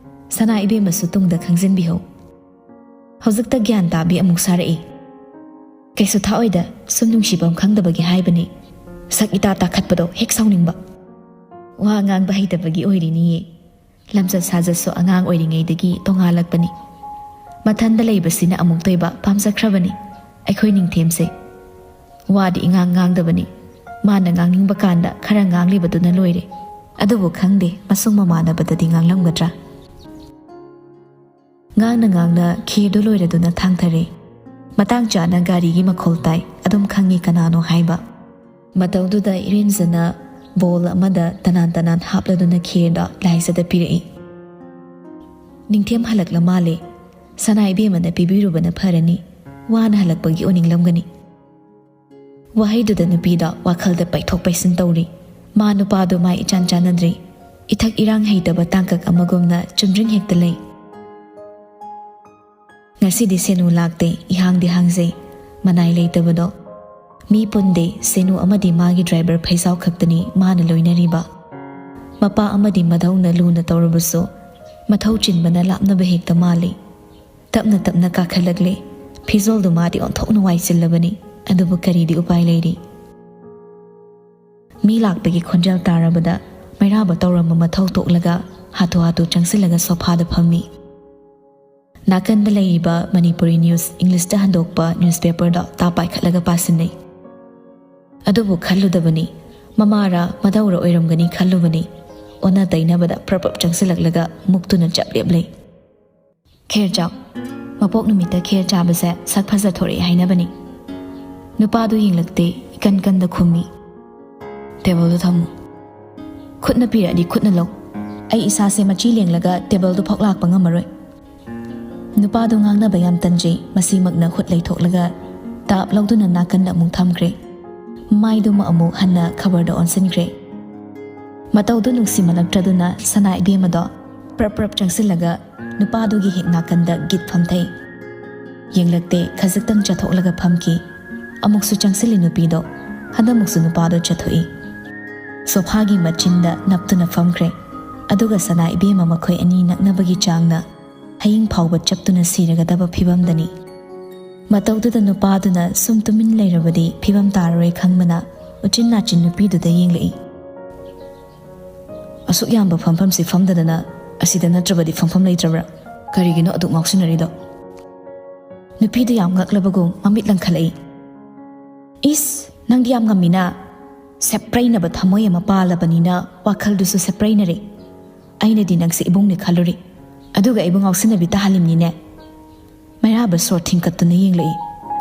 ꯁꯅꯥ ꯏꯕꯦꯝꯃꯁꯨ ꯇꯨꯡꯗ ꯈꯪꯖꯤꯟꯕꯤꯍꯧ"꯫ ꯍꯧꯖꯤꯛꯇ ꯒ꯭ꯌꯥꯟ ꯇꯥꯕꯤ ꯑꯃꯨꯛ ꯁꯥꯔꯛꯏ꯫ "ꯀꯩꯁꯨ ꯊꯥꯛꯑꯣꯏꯗ, ꯁꯨꯝ ꯅꯨꯡꯁꯤꯐꯝ ꯈꯪꯗꯕꯒꯤ ꯍꯥꯏꯕꯅꯤ꯫ ꯁꯛ ꯏꯇꯥ ꯇꯥꯈꯠꯄꯗꯣ ꯍꯦꯛ ꯁꯥꯎꯅꯤꯡꯕ꯫ ꯋꯥ ꯉꯥꯡꯕ ꯍꯩꯇꯕꯒꯤ ꯑꯣꯏꯔꯤꯅꯤꯌꯦ꯫ ꯂꯝꯆꯠ ꯁꯥꯖꯠꯁꯨ ꯑꯉꯥꯡ ꯑꯣꯏꯔꯤꯉꯩꯗꯒꯤ ꯇꯣꯉꯥꯜꯂꯛꯄꯅꯤ꯫ ꯃꯊꯟꯗ ꯂꯩꯕꯁꯤꯅ ꯑꯃꯨꯛꯇꯣꯏꯕ ꯄꯥꯝꯖꯈ꯭ꯔꯕꯅꯤ ꯑꯩꯈꯣꯏ ꯅꯤꯡꯊꯦꯝꯁꯦ꯫ ꯋꯥꯗꯤ ꯏꯉꯥꯡ ꯉꯥꯡꯗꯕꯅꯤ꯫ ꯃꯥꯅ ꯉꯥꯡꯅꯤꯡꯕ ꯀꯥꯟꯗ ꯈꯔ ꯉꯥꯡꯂꯤꯕꯗꯨꯅ ꯂꯣꯏꯔꯦ꯫ ꯑꯗꯨꯕꯨ ꯈꯪꯗꯦ, ꯃꯁꯨꯡ ꯃꯃꯥꯟꯅꯕꯗꯗꯤ ꯉꯥꯡꯂꯝꯒꯗ꯭ꯔꯥ?" ꯉꯥꯡꯅ ꯉꯥꯡꯅ ꯈꯦꯔꯗꯨ ꯂꯣꯏꯔꯗꯨꯅ ꯊꯥꯡꯊꯔꯦ꯫ ꯃꯇꯥꯡ ꯆꯥꯅ ꯒꯥꯔꯤꯒꯤ ꯃꯈꯣꯜ ꯇꯥꯏ꯫ ꯑꯗꯨꯝ ꯈꯪꯉꯤ ꯀꯅꯥꯅꯣ ꯍꯥꯏꯕ꯫ ꯃꯇꯧꯗꯨꯗ ꯏꯔꯦꯟꯖꯅ ꯕꯣꯜ ꯑꯃꯗ ꯇꯅꯥꯟ ꯇꯅꯥꯟ ꯍꯥꯞꯂꯗꯨꯅ ꯈꯦꯔꯗ ꯂꯥꯏꯖꯗ ꯄꯤꯔꯛꯏ꯫ "ꯅꯤꯡꯊꯦꯝ ꯍꯜꯂꯛꯂ ꯃꯥꯜꯂꯦ꯫ ꯁꯅꯥ ꯏꯕꯦꯝꯃꯅ ꯄꯤꯕꯤꯔꯨꯕꯅ ꯐꯔꯅꯤ꯫ ꯋꯥꯅ ꯍꯜꯂꯛꯄꯒꯤ ꯑꯣꯏꯅꯤꯡꯂꯝꯒꯅꯤ꯫" ꯋꯥꯍꯩꯗꯨꯗ ꯅꯨꯄꯤꯗꯣ ꯋꯥꯈꯜꯗ ꯄꯩꯊꯣꯛ ꯄꯩꯁꯤꯟ ꯇꯧꯔꯤ꯫ ꯃꯥ ꯅꯨꯄꯥꯗꯣ ꯃꯥꯏ ꯏꯆꯥꯟ ꯆꯥꯟꯅꯗ꯭ꯔꯤ꯫ ꯏꯊꯛ ꯏꯔꯥꯡ ꯍꯩꯇꯕ ꯇꯥꯡꯀꯛ ꯑꯃꯒꯨꯝꯅ ꯆꯨꯝꯗ꯭ꯔꯤꯡ ꯍꯦꯛꯇ ꯂꯩ꯫ ꯉꯁꯤꯗꯤ ꯁꯦꯅꯨ ꯂꯥꯛꯇꯦ, ꯏꯍꯥꯡꯗꯤ ꯍꯥꯡꯖꯩ꯫ ꯃꯅꯥꯏ ꯂꯩꯇꯕꯗꯣ꯫ ꯃꯤ ꯄꯨꯟꯗꯦ, ꯁꯦꯅꯨ ꯑꯃꯗꯤ ꯃꯥꯒꯤ ꯗ꯭ꯔꯥꯏꯚꯔ ꯐꯩꯖꯥꯎ ꯈꯛꯇꯅꯤ ꯃꯥꯅ ꯂꯣꯏꯅꯔꯤꯕ꯫ ꯃꯄꯥ ꯑꯃꯗꯤ ꯃꯙꯧꯅ ꯂꯨꯅ ꯇꯧꯔꯕꯁꯨ, ꯃꯊꯧ ꯆꯤꯟꯕꯅ ꯂꯥꯞꯅꯕ ꯍꯦꯛꯇ ꯃꯥꯜꯂꯤ꯫ ꯇꯞꯅ ꯇꯞꯅ ꯀꯥꯈꯠꯂꯛꯂꯦ꯫ ꯐꯤꯖꯣꯜꯗꯨ ꯃꯥꯗꯤ ꯑꯣꯟꯊꯣꯛꯅ ꯋꯥꯏ ꯆꯤꯜꯂꯕꯅꯤ꯫ ꯑꯗꯨꯕꯨ ꯀꯔꯤꯗꯤ ꯎꯄꯥꯏ ꯂꯩꯔꯤ? ꯃꯤ ꯂꯥꯛꯄꯒꯤ ꯈꯣꯟꯖꯦꯜ ꯇꯥꯔꯕꯗ ꯃꯩꯔꯥꯕ ꯇꯧꯔꯝꯕ ꯃꯊꯧ ꯇꯣꯛꯂꯒ ꯍꯥꯊꯨ ꯍꯥꯊꯨ ꯆꯪꯁꯤꯜꯂꯒ ꯁꯣꯐꯥꯗ ꯐꯝꯃꯤ꯫ ꯅꯥꯀꯟꯗ ꯂꯩꯔꯤꯕ ꯃꯅꯤꯄꯨꯔꯤ ꯅ꯭ꯌꯨꯁ, ꯏꯪꯂꯤꯁꯇ ꯍꯟꯗꯣꯛꯄ ꯅ꯭ꯌꯨꯁꯄꯦꯄꯔꯗꯣ ꯇꯥ ꯄꯥꯏꯈꯠꯂꯒ ꯄꯥꯁꯤꯟꯅꯩ꯫ ꯑꯗꯨꯕꯨ ꯈꯜꯂꯨꯗꯕꯅꯤ, ꯃꯃꯥꯔ ꯃꯙꯧꯔ ꯑꯣꯏꯔꯝꯒꯅꯤ ꯈꯜꯂꯨꯕꯅꯤ꯫ ꯑꯣꯟꯅ ꯇꯩꯅꯕꯗ ꯄ꯭ꯔꯞ ꯄ꯭ꯔꯞ ꯆꯪꯁꯤꯜꯂꯛꯂꯒ ꯃꯨꯛꯇꯨꯅ ꯆꯞ ꯂꯦꯞꯂꯦ꯫ "ꯈꯦꯔ ꯆꯥꯎ꯫ ꯃꯄꯣꯛ ꯅꯨꯃꯤꯠꯇ ꯈꯦꯔ ꯆꯥꯕꯁꯦ ꯁꯛ ꯐꯖ ꯊꯣꯔꯛꯑꯦ ꯍꯥꯏꯅꯕꯅꯤ꯫" ꯅꯨꯄꯥꯗꯨ ꯌꯦꯡꯂꯛꯇꯦ, ꯏꯀꯟ ꯀꯟꯗ ꯈꯨꯝꯃꯤ꯫ "ꯇꯦꯕꯜꯗꯨ ꯊꯝꯃꯨ꯫" "ꯈꯨꯠꯅ ꯄꯤꯔꯛꯑꯗꯤ ꯈꯨꯠꯅ ꯂꯧ꯫ ꯑꯩ ꯏꯁꯥꯁꯦ ꯃꯆꯤ ꯂꯦꯡꯂꯒ ꯇꯦꯕꯜꯗꯨ ꯐꯥꯎ ꯂꯥꯛꯄ ꯉꯝꯃꯔꯣꯏ꯫" ꯅꯨꯄꯥꯗꯨ ꯉꯥꯡꯅꯕ ꯌꯥꯝ ꯇꯟꯖꯩ꯫ ꯃꯁꯤꯃꯛꯅ ꯈꯨꯠ ꯂꯩꯊꯣꯛꯂꯒ ꯇꯥꯞ ꯂꯧꯗꯨꯅ ꯅꯥꯀꯟꯗ ꯑꯃꯨꯛ ꯊꯝꯈ꯭ꯔꯦ꯫ ꯃꯥꯏꯗꯨꯃ ꯑꯃꯨꯛ ꯍꯟꯅ ꯈꯕꯔꯗ ꯑꯣꯟꯁꯤꯟꯈ꯭ꯔꯦ꯫ ꯃꯇꯧꯗꯨ ꯅꯨꯡꯁꯤꯃꯜꯂꯛꯇ꯭ꯔꯗꯨꯅ ꯁꯅꯥ ꯏꯕꯦꯝꯃꯗꯣ ꯄ꯭ꯔꯞ ꯄ꯭ꯔꯞ ꯆꯪꯁꯤꯜꯂꯒ ꯅꯨꯄꯥꯗꯨꯒꯤ ꯍꯦꯛ ꯅꯥꯀꯟꯗ ꯒꯤꯠ ꯐꯝꯊꯩ꯫ ꯌꯦꯡꯂꯛꯇꯦ, ꯈꯖꯤꯛꯇꯪ ꯆꯠꯊꯣꯛꯂꯒ ꯐꯝꯈꯤ꯫ ꯑꯃꯨꯛꯁꯨ ꯆꯪꯁꯤꯜꯂꯤ ꯅꯨꯄꯤꯗꯣ꯫ ꯍꯟꯗꯛꯃꯨꯛꯁꯨ ꯅꯨꯄꯥꯗꯣ ꯆꯠꯊꯣꯛꯏ꯫ ꯁꯣꯐꯥꯒꯤ ꯃꯆꯤꯟꯗ ꯅꯞꯇꯨꯅ ꯐꯝꯈ꯭ꯔꯦ꯫ ꯑꯗꯨꯒ ꯁꯅꯥ ꯏꯕꯦꯝꯃ ꯃꯈꯣꯏ ꯑꯅꯤ ꯅꯛꯅꯕꯒꯤ ꯆꯥꯡꯅ ꯍꯌꯤꯡ ꯐꯥꯎꯕ ꯆꯞꯇꯨꯅ ꯁꯤꯔꯒꯗꯕ ꯐꯤꯕꯝꯗꯅꯤ꯫ ꯃꯇꯧꯗꯨꯗ ꯅꯨꯄꯥꯗꯨꯅ ꯁꯨꯝ ꯇꯨꯃꯤꯟ ꯂꯩꯔꯕꯗꯤ ꯐꯤꯕꯝ ꯇꯥꯔꯔꯣꯏ ꯈꯪꯕꯅ ꯎꯆꯤꯟ ꯅꯥꯆꯤꯟ ꯅꯨꯄꯤꯗꯨꯗ ꯌꯦꯡꯂꯛꯏ꯫ "ꯑꯁꯨꯛ ꯌꯥꯝꯕ ꯐꯝꯐꯝꯁꯤ ꯐꯝꯗꯗꯅ ꯑꯁꯤꯗ ꯅꯠꯇ꯭ꯔꯕꯗꯤ ꯐꯝꯐꯝ ꯂꯩꯇ꯭ꯔꯕ꯭ꯔꯥ? ꯀꯔꯤꯒꯤꯅꯣ ꯑꯗꯨꯛ ꯉꯥꯎꯁꯤꯟꯅꯔꯤꯗꯣ?" ꯅꯨꯄꯤꯗꯨ ꯌꯥꯝ ꯉꯛꯂꯕꯒꯨꯝ ꯃꯃꯤꯠ ꯂꯪꯈꯠꯂꯛꯏ꯫ "ꯏꯁ, ꯅꯪꯗꯤ ꯌꯥꯝ ꯉꯝꯃꯤꯅ꯫ ꯁꯦꯄ꯭ꯔꯩꯅꯕ ꯊꯃꯣꯏ ꯑꯃ ꯄꯥꯜꯂꯕꯅꯤꯅ ꯋꯥꯈꯜꯗꯨꯁꯨ ꯁꯦꯄ꯭ꯔꯩꯅꯔꯦ꯫ ꯑꯩꯅꯗꯤ ꯅꯪꯁꯦ ꯏꯕꯨꯡꯅꯦ ꯈꯜꯂꯨꯔꯤ, ꯑꯗꯨꯒ ꯑꯩꯕꯨ ꯉꯥꯎꯁꯤꯟꯅꯕꯤ ꯇꯥꯍꯜꯂꯤꯝꯅꯤꯅꯦ꯫" ꯃꯩꯔꯥꯕ ꯁꯣꯔ ꯊꯤꯡꯀꯠꯇꯨꯅ ꯌꯦꯡꯂꯛꯏ꯫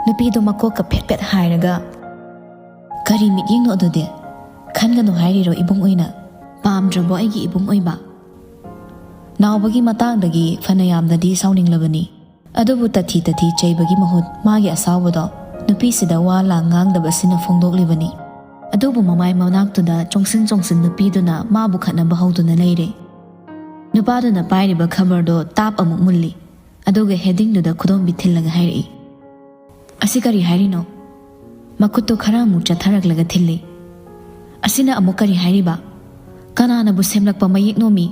ꯅꯨꯄꯤꯗꯨ ꯃꯀꯣꯛꯀ ꯐꯦꯠ ꯐꯦꯠ ꯍꯥꯏꯔꯒ, "ꯀꯔꯤ ꯃꯤꯠꯌꯦꯡꯅꯣ ꯑꯗꯨꯗꯤ? ꯈꯟꯒꯅꯨ ꯍꯥꯏꯔꯤꯔꯣ ꯏꯕꯨꯡ ꯑꯣꯏꯅ? ꯄꯥꯝꯗ꯭ꯔꯕꯣ ꯑꯩꯒꯤ ꯏꯕꯨꯡ ꯑꯣꯏꯕ?" ꯅꯥꯎꯕꯒꯤ ꯃꯇꯥꯡꯗꯒꯤ ꯐꯅ ꯌꯥꯝꯅꯗꯤ ꯁꯥꯎꯅꯤꯡꯂꯕꯅꯤ, ꯑꯗꯨꯕꯨ ꯇꯊꯤ ꯇꯊꯤ ꯆꯩꯕꯒꯤ ꯃꯍꯨꯠ ꯃꯥꯒꯤ ꯑꯁꯥꯎꯕꯗꯣ ꯅꯨꯄꯤꯁꯤꯗ ꯋꯥ ꯂꯥꯡ ꯉꯥꯡꯗꯕꯁꯤꯅ ꯐꯣꯡꯗꯣꯛꯂꯤꯕꯅꯤ꯫ ꯑꯗꯨꯕꯨ ꯃꯃꯥꯏ ꯃꯅꯥꯛꯇꯨꯗ ꯆꯣꯡꯁꯤꯟ ꯆꯣꯡꯁꯤꯟ ꯅꯨꯄꯤꯗꯨꯅ ꯃꯥꯕꯨ ꯈꯠꯅꯕ ꯍꯧꯗꯨꯅ ꯂꯩꯔꯦ꯫ ꯅꯨꯄꯥꯗꯨꯅ ꯄꯥꯏꯔꯤꯕ ꯈꯕꯔꯗꯣ ꯇꯥꯞ ꯑꯃꯨꯛ ꯃꯨꯜꯂꯤ, ꯑꯗꯨꯒ ꯍꯦꯗꯤꯡꯗꯨꯗ ꯈꯨꯗꯣꯝꯕꯤ ꯊꯤꯜꯂꯒ ꯍꯥꯏꯔꯛꯏ, "ꯑꯁꯤ ꯀꯔꯤ ꯍꯥꯏꯔꯤꯅꯣ?" ꯃꯈꯨꯠꯇꯨ ꯈꯔ ꯑꯃꯨꯛ ꯆꯠꯊꯔꯛꯂꯒ ꯊꯤꯜꯂꯤ꯫ "ꯑꯁꯤꯅ ꯑꯃꯨꯛ ꯀꯔꯤ ꯍꯥꯏꯔꯤꯕ? ꯀꯅꯥꯅꯕꯨ ꯁꯦꯝꯂꯛꯄ ꯃꯌꯦꯛꯅꯣꯃꯤ?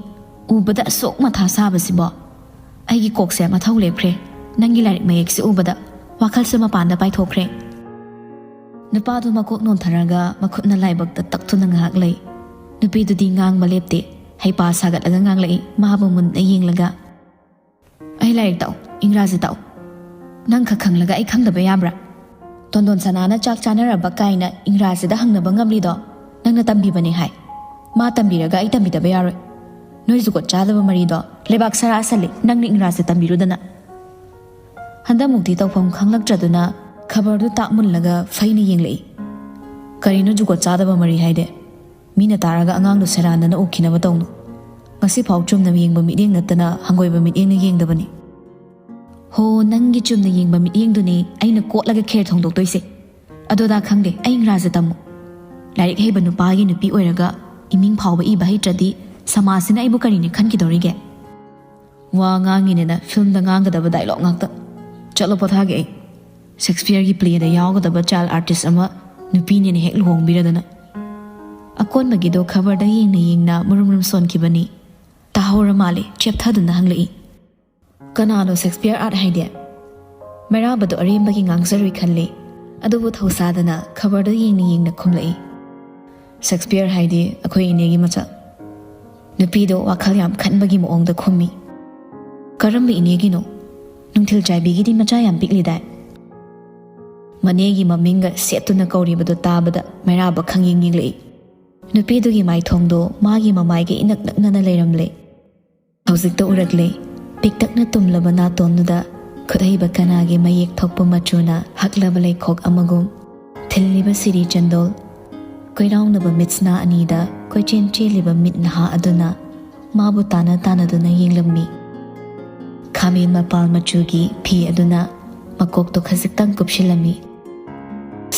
ꯎꯕꯗ ꯑꯁꯨꯛ ꯃꯊꯥ ꯁꯥꯕꯁꯤꯕꯣ? ꯑꯩꯒꯤ ꯀꯣꯛꯁꯦ ꯃꯊꯧ ꯂꯦꯞꯈ꯭ꯔꯦ꯫ ꯅꯪꯒꯤ ꯂꯥꯏꯔꯤꯛ ꯃꯌꯦꯛꯁꯦ ꯎꯕꯗ ꯋꯥꯈꯜꯁꯦ ꯃꯄꯥꯟꯗ ꯄꯥꯏꯊꯣꯛꯈ꯭ꯔꯦ꯫" ꯅꯨꯄꯥꯗꯨ ꯃꯀꯣꯛ ꯅꯣꯟꯊꯔꯒ ꯃꯈꯨꯠꯅ ꯂꯥꯏꯕꯛꯇ ꯇꯛꯇꯨꯅ ꯉꯥꯏꯍꯥꯛ ꯂꯩ꯫ ꯅꯨꯄꯤꯗꯨꯗꯤ ꯉꯥꯡꯕ ꯂꯦꯞꯇꯦ꯫ ꯍꯩꯄꯥ ꯁꯥꯒꯠꯂꯒ ꯉꯥꯡꯂꯛꯏ, ꯃꯥꯕꯨ ꯃꯨꯟꯅ ꯌꯦꯡꯂꯒ꯫ "ꯑꯩ ꯂꯥꯏꯔꯤꯛ ꯇꯥꯛꯎ, ꯏꯪꯒ꯭ꯔꯥꯖꯤ ꯇꯥꯛꯎ꯫ ꯅꯪ ꯈꯛ ꯈꯪꯂꯒ ꯑꯩ ꯈꯪꯗꯕ ꯌꯥꯕ꯭ꯔꯥ? ꯇꯣꯟꯗꯣꯟ ꯁꯅꯥꯅ ꯆꯥꯛ ꯆꯥꯅꯔꯕ ꯀꯥꯏꯅ ꯏꯪꯒ꯭ꯔꯥꯖꯤꯗ ꯍꯪꯅꯕ ꯉꯝꯂꯤꯗꯣ ꯅꯪꯅ ꯇꯝꯕꯤꯕꯅꯦ ꯍꯥꯏ꯫ ꯃꯥ ꯇꯝꯕꯤꯔꯒ ꯑꯩ ꯇꯝꯕꯤꯗꯕ ꯌꯥꯔꯣꯏ꯫ ꯅꯣꯏ ꯖꯨꯒꯣꯠ ꯆꯥꯗꯕ ꯃꯔꯤꯗꯣ ꯂꯩꯕꯥꯛ ꯁꯔꯥ ꯁꯜꯂꯤ, ꯅꯪꯅ ꯏꯪꯒ꯭ꯔꯥꯖꯤ ꯇꯝꯕꯤꯔꯨꯗꯅ꯫" ꯍꯟꯗꯛꯃꯨꯛꯇꯤ ꯇꯧꯐꯝ ꯈꯪꯂꯛꯇ꯭ꯔꯗꯨꯅ ꯈꯕꯔꯗꯨ ꯇꯥꯛ ꯃꯨꯜꯂꯒ ꯐꯩꯅ ꯌꯦꯡꯂꯛꯏ꯫ "ꯀꯔꯤꯅꯣ ꯖꯨꯒꯣꯠ ꯆꯥꯗꯕ ꯃꯔꯤ ꯍꯥꯏꯗꯤ? ꯃꯤꯅ ꯇꯥꯔꯒ ꯑꯉꯥꯡꯗꯨ ꯁꯦꯔꯥꯟꯗꯅ ꯎꯈꯤꯅꯕ ꯇꯧꯅꯨ꯫ ꯉꯁꯤꯐꯥꯎ ꯆꯨꯝꯅ ꯌꯦꯡꯕ ꯃꯤꯠꯌꯦꯡ ꯅꯠꯇꯅ ꯍꯪꯒꯣꯏꯕ ꯃꯤꯠꯌꯦꯡꯅ ꯌꯦꯡꯗꯕꯅꯤ꯫" "ꯍꯣ, ꯅꯪꯒꯤ ꯆꯨꯝꯅ ꯌꯦꯡꯕ ꯃꯤꯠꯌꯦꯡꯗꯨꯅꯦ ꯑꯩꯅ ꯀꯣꯠꯂꯒ ꯈꯦꯔ ꯊꯣꯡꯗꯣꯛꯇꯣꯏꯁꯦ꯫ ꯑꯗꯣꯗꯥ ꯈꯪꯗꯦ, ꯑꯩ ꯏꯪꯒ꯭ꯔꯥꯖꯤ ꯇꯝꯃꯨ꯫ ꯂꯥꯏꯔꯤꯛ ꯍꯩꯕ ꯅꯨꯄꯥꯒꯤ ꯅꯨꯄꯤ ꯑꯣꯏꯔꯒ ꯏꯃꯤꯡ ꯐꯥꯎꯕ ꯏꯕ ꯍꯩꯇ꯭ꯔꯗꯤ ꯁꯃꯥꯖꯁꯤꯅ ꯑꯩꯕꯨ ꯀꯔꯤꯅꯤ ꯈꯟꯈꯤꯗꯧꯔꯤꯒꯦ?" ꯋꯥ ꯉꯥꯡꯉꯤꯅꯦꯅ ꯐꯤꯜꯝꯗ ꯉꯥꯡꯒꯗꯕ ꯗꯥꯏꯂꯣꯛ ꯉꯥꯛꯇ꯫ ꯆꯠꯂꯣ ꯄꯣꯊꯥꯒꯦ ꯑꯩ꯫ ꯁꯦꯛꯁꯄꯤꯌꯔꯒꯤ ꯄ꯭ꯂꯦꯗ ꯌꯥꯎꯒꯗꯕ ꯆꯥꯏꯜ ꯑꯥꯔꯇꯤꯁ ꯑꯃ ꯅꯨꯄꯤꯅꯦꯅ ꯍꯦꯛ ꯂꯨꯍꯣꯡꯕꯤꯔꯗꯅ꯫ ꯑꯀꯣꯟꯕꯒꯤꯗꯣ ꯈꯕꯔꯗ ꯌꯦꯡꯅ ꯌꯦꯡꯅ ꯃꯨꯔꯨꯝ ꯃꯨꯔꯨꯝ ꯁꯣꯟꯈꯤꯕꯅꯤ꯫ ꯇꯥꯍꯧꯔ ꯃꯥꯜꯂꯦ, ꯆꯦꯞꯊꯗꯨꯅ ꯍꯪꯂꯛꯏ꯫ "ꯀꯅꯥꯅꯣ ꯁꯦꯛꯁꯄꯤꯌꯔ ꯑꯥꯔꯠ ꯍꯥꯏꯗꯤ?" ꯃꯩꯔꯥꯕꯗꯣ ꯑꯔꯦꯝꯕꯒꯤ ꯉꯥꯡꯖꯔꯨꯏ ꯈꯜꯂꯤ꯫ ꯑꯗꯨꯕꯨ ꯊꯧꯁꯥꯗꯅ ꯈꯕꯔꯗꯣ ꯌꯦꯡꯅ ꯌꯦꯡꯅ ꯈꯨꯝꯂꯛꯏ, "ꯁꯦꯛꯁꯄꯤꯌꯔ ꯍꯥꯏꯗꯤ ꯑꯩꯈꯣꯏ ꯏꯅꯦꯒꯤ ꯃꯆꯥ꯫" ꯅꯨꯄꯤꯗꯣ ꯋꯥꯈꯜ ꯌꯥꯝ ꯈꯟꯕꯒꯤ ꯃꯑꯣꯡꯗ ꯈꯨꯝꯃꯤ꯫ "ꯀꯔꯝꯕ ꯏꯅꯦꯒꯤꯅꯣ? ꯅꯨꯡꯊꯤꯜ ꯆꯥꯏꯕꯤꯒꯤꯗꯤ ꯃꯆꯥ ꯌꯥꯝ ꯄꯤꯛꯂꯤꯗꯥꯏ?" ꯃꯅꯦꯒꯤ ꯃꯃꯤꯡꯒ ꯁꯦꯠꯇꯨꯅ ꯀꯧꯔꯤꯕꯗꯣ ꯇꯥꯕꯗ ꯃꯩꯔꯥꯕ ꯈꯪꯌꯦꯡ ꯌꯦꯡꯂꯛꯏ꯫ ꯅꯨꯄꯤꯗꯨꯒꯤ ꯃꯥꯏꯊꯣꯡꯗꯣ ꯃꯥꯒꯤ ꯃꯃꯥꯏꯒ ꯏꯅꯛ ꯅꯛꯅꯅ ꯂꯩꯔꯝꯂꯦ꯫ ꯍꯧꯖꯤꯛꯇ ꯎꯔꯛꯂꯦ꯫ ꯄꯤꯛꯇꯛꯅ ꯇꯨꯝꯂꯕ ꯅꯥꯇꯣꯟꯗꯨꯗ ꯈꯨꯠꯍꯩꯕ ꯀꯅꯥꯒꯤ ꯃꯌꯦꯛ ꯊꯣꯛꯄ ꯃꯆꯨꯅ ꯍꯛꯂꯕ ꯂꯩꯈꯣꯛ ꯑꯃꯒꯨꯝ ꯊꯤꯜꯂꯤꯕ ꯁꯤꯔꯤ ꯆꯟꯗꯣꯜ꯫ ꯀꯣꯏꯔꯥꯎꯅꯕ ꯃꯤꯠꯁꯅꯥ ꯑꯅꯤꯗ ꯀꯣꯏꯆꯦꯟ ꯆꯦꯜꯂꯤꯕ ꯃꯤꯠ ꯅꯍꯥ ꯑꯗꯨꯅ ꯃꯥꯕꯨ ꯇꯥꯅ ꯇꯥꯅꯗꯨꯅ ꯌꯦꯡꯂꯝꯃꯤ꯫ ꯈꯥꯃꯦꯟ ꯃꯄꯥꯜ ꯃꯆꯨꯒꯤ ꯐꯤ ꯑꯗꯨꯅ ꯃꯀꯣꯛꯇꯣ ꯈꯖꯤꯛꯇꯪ ꯀꯨꯞꯁꯤꯜꯂꯝꯃꯤ꯫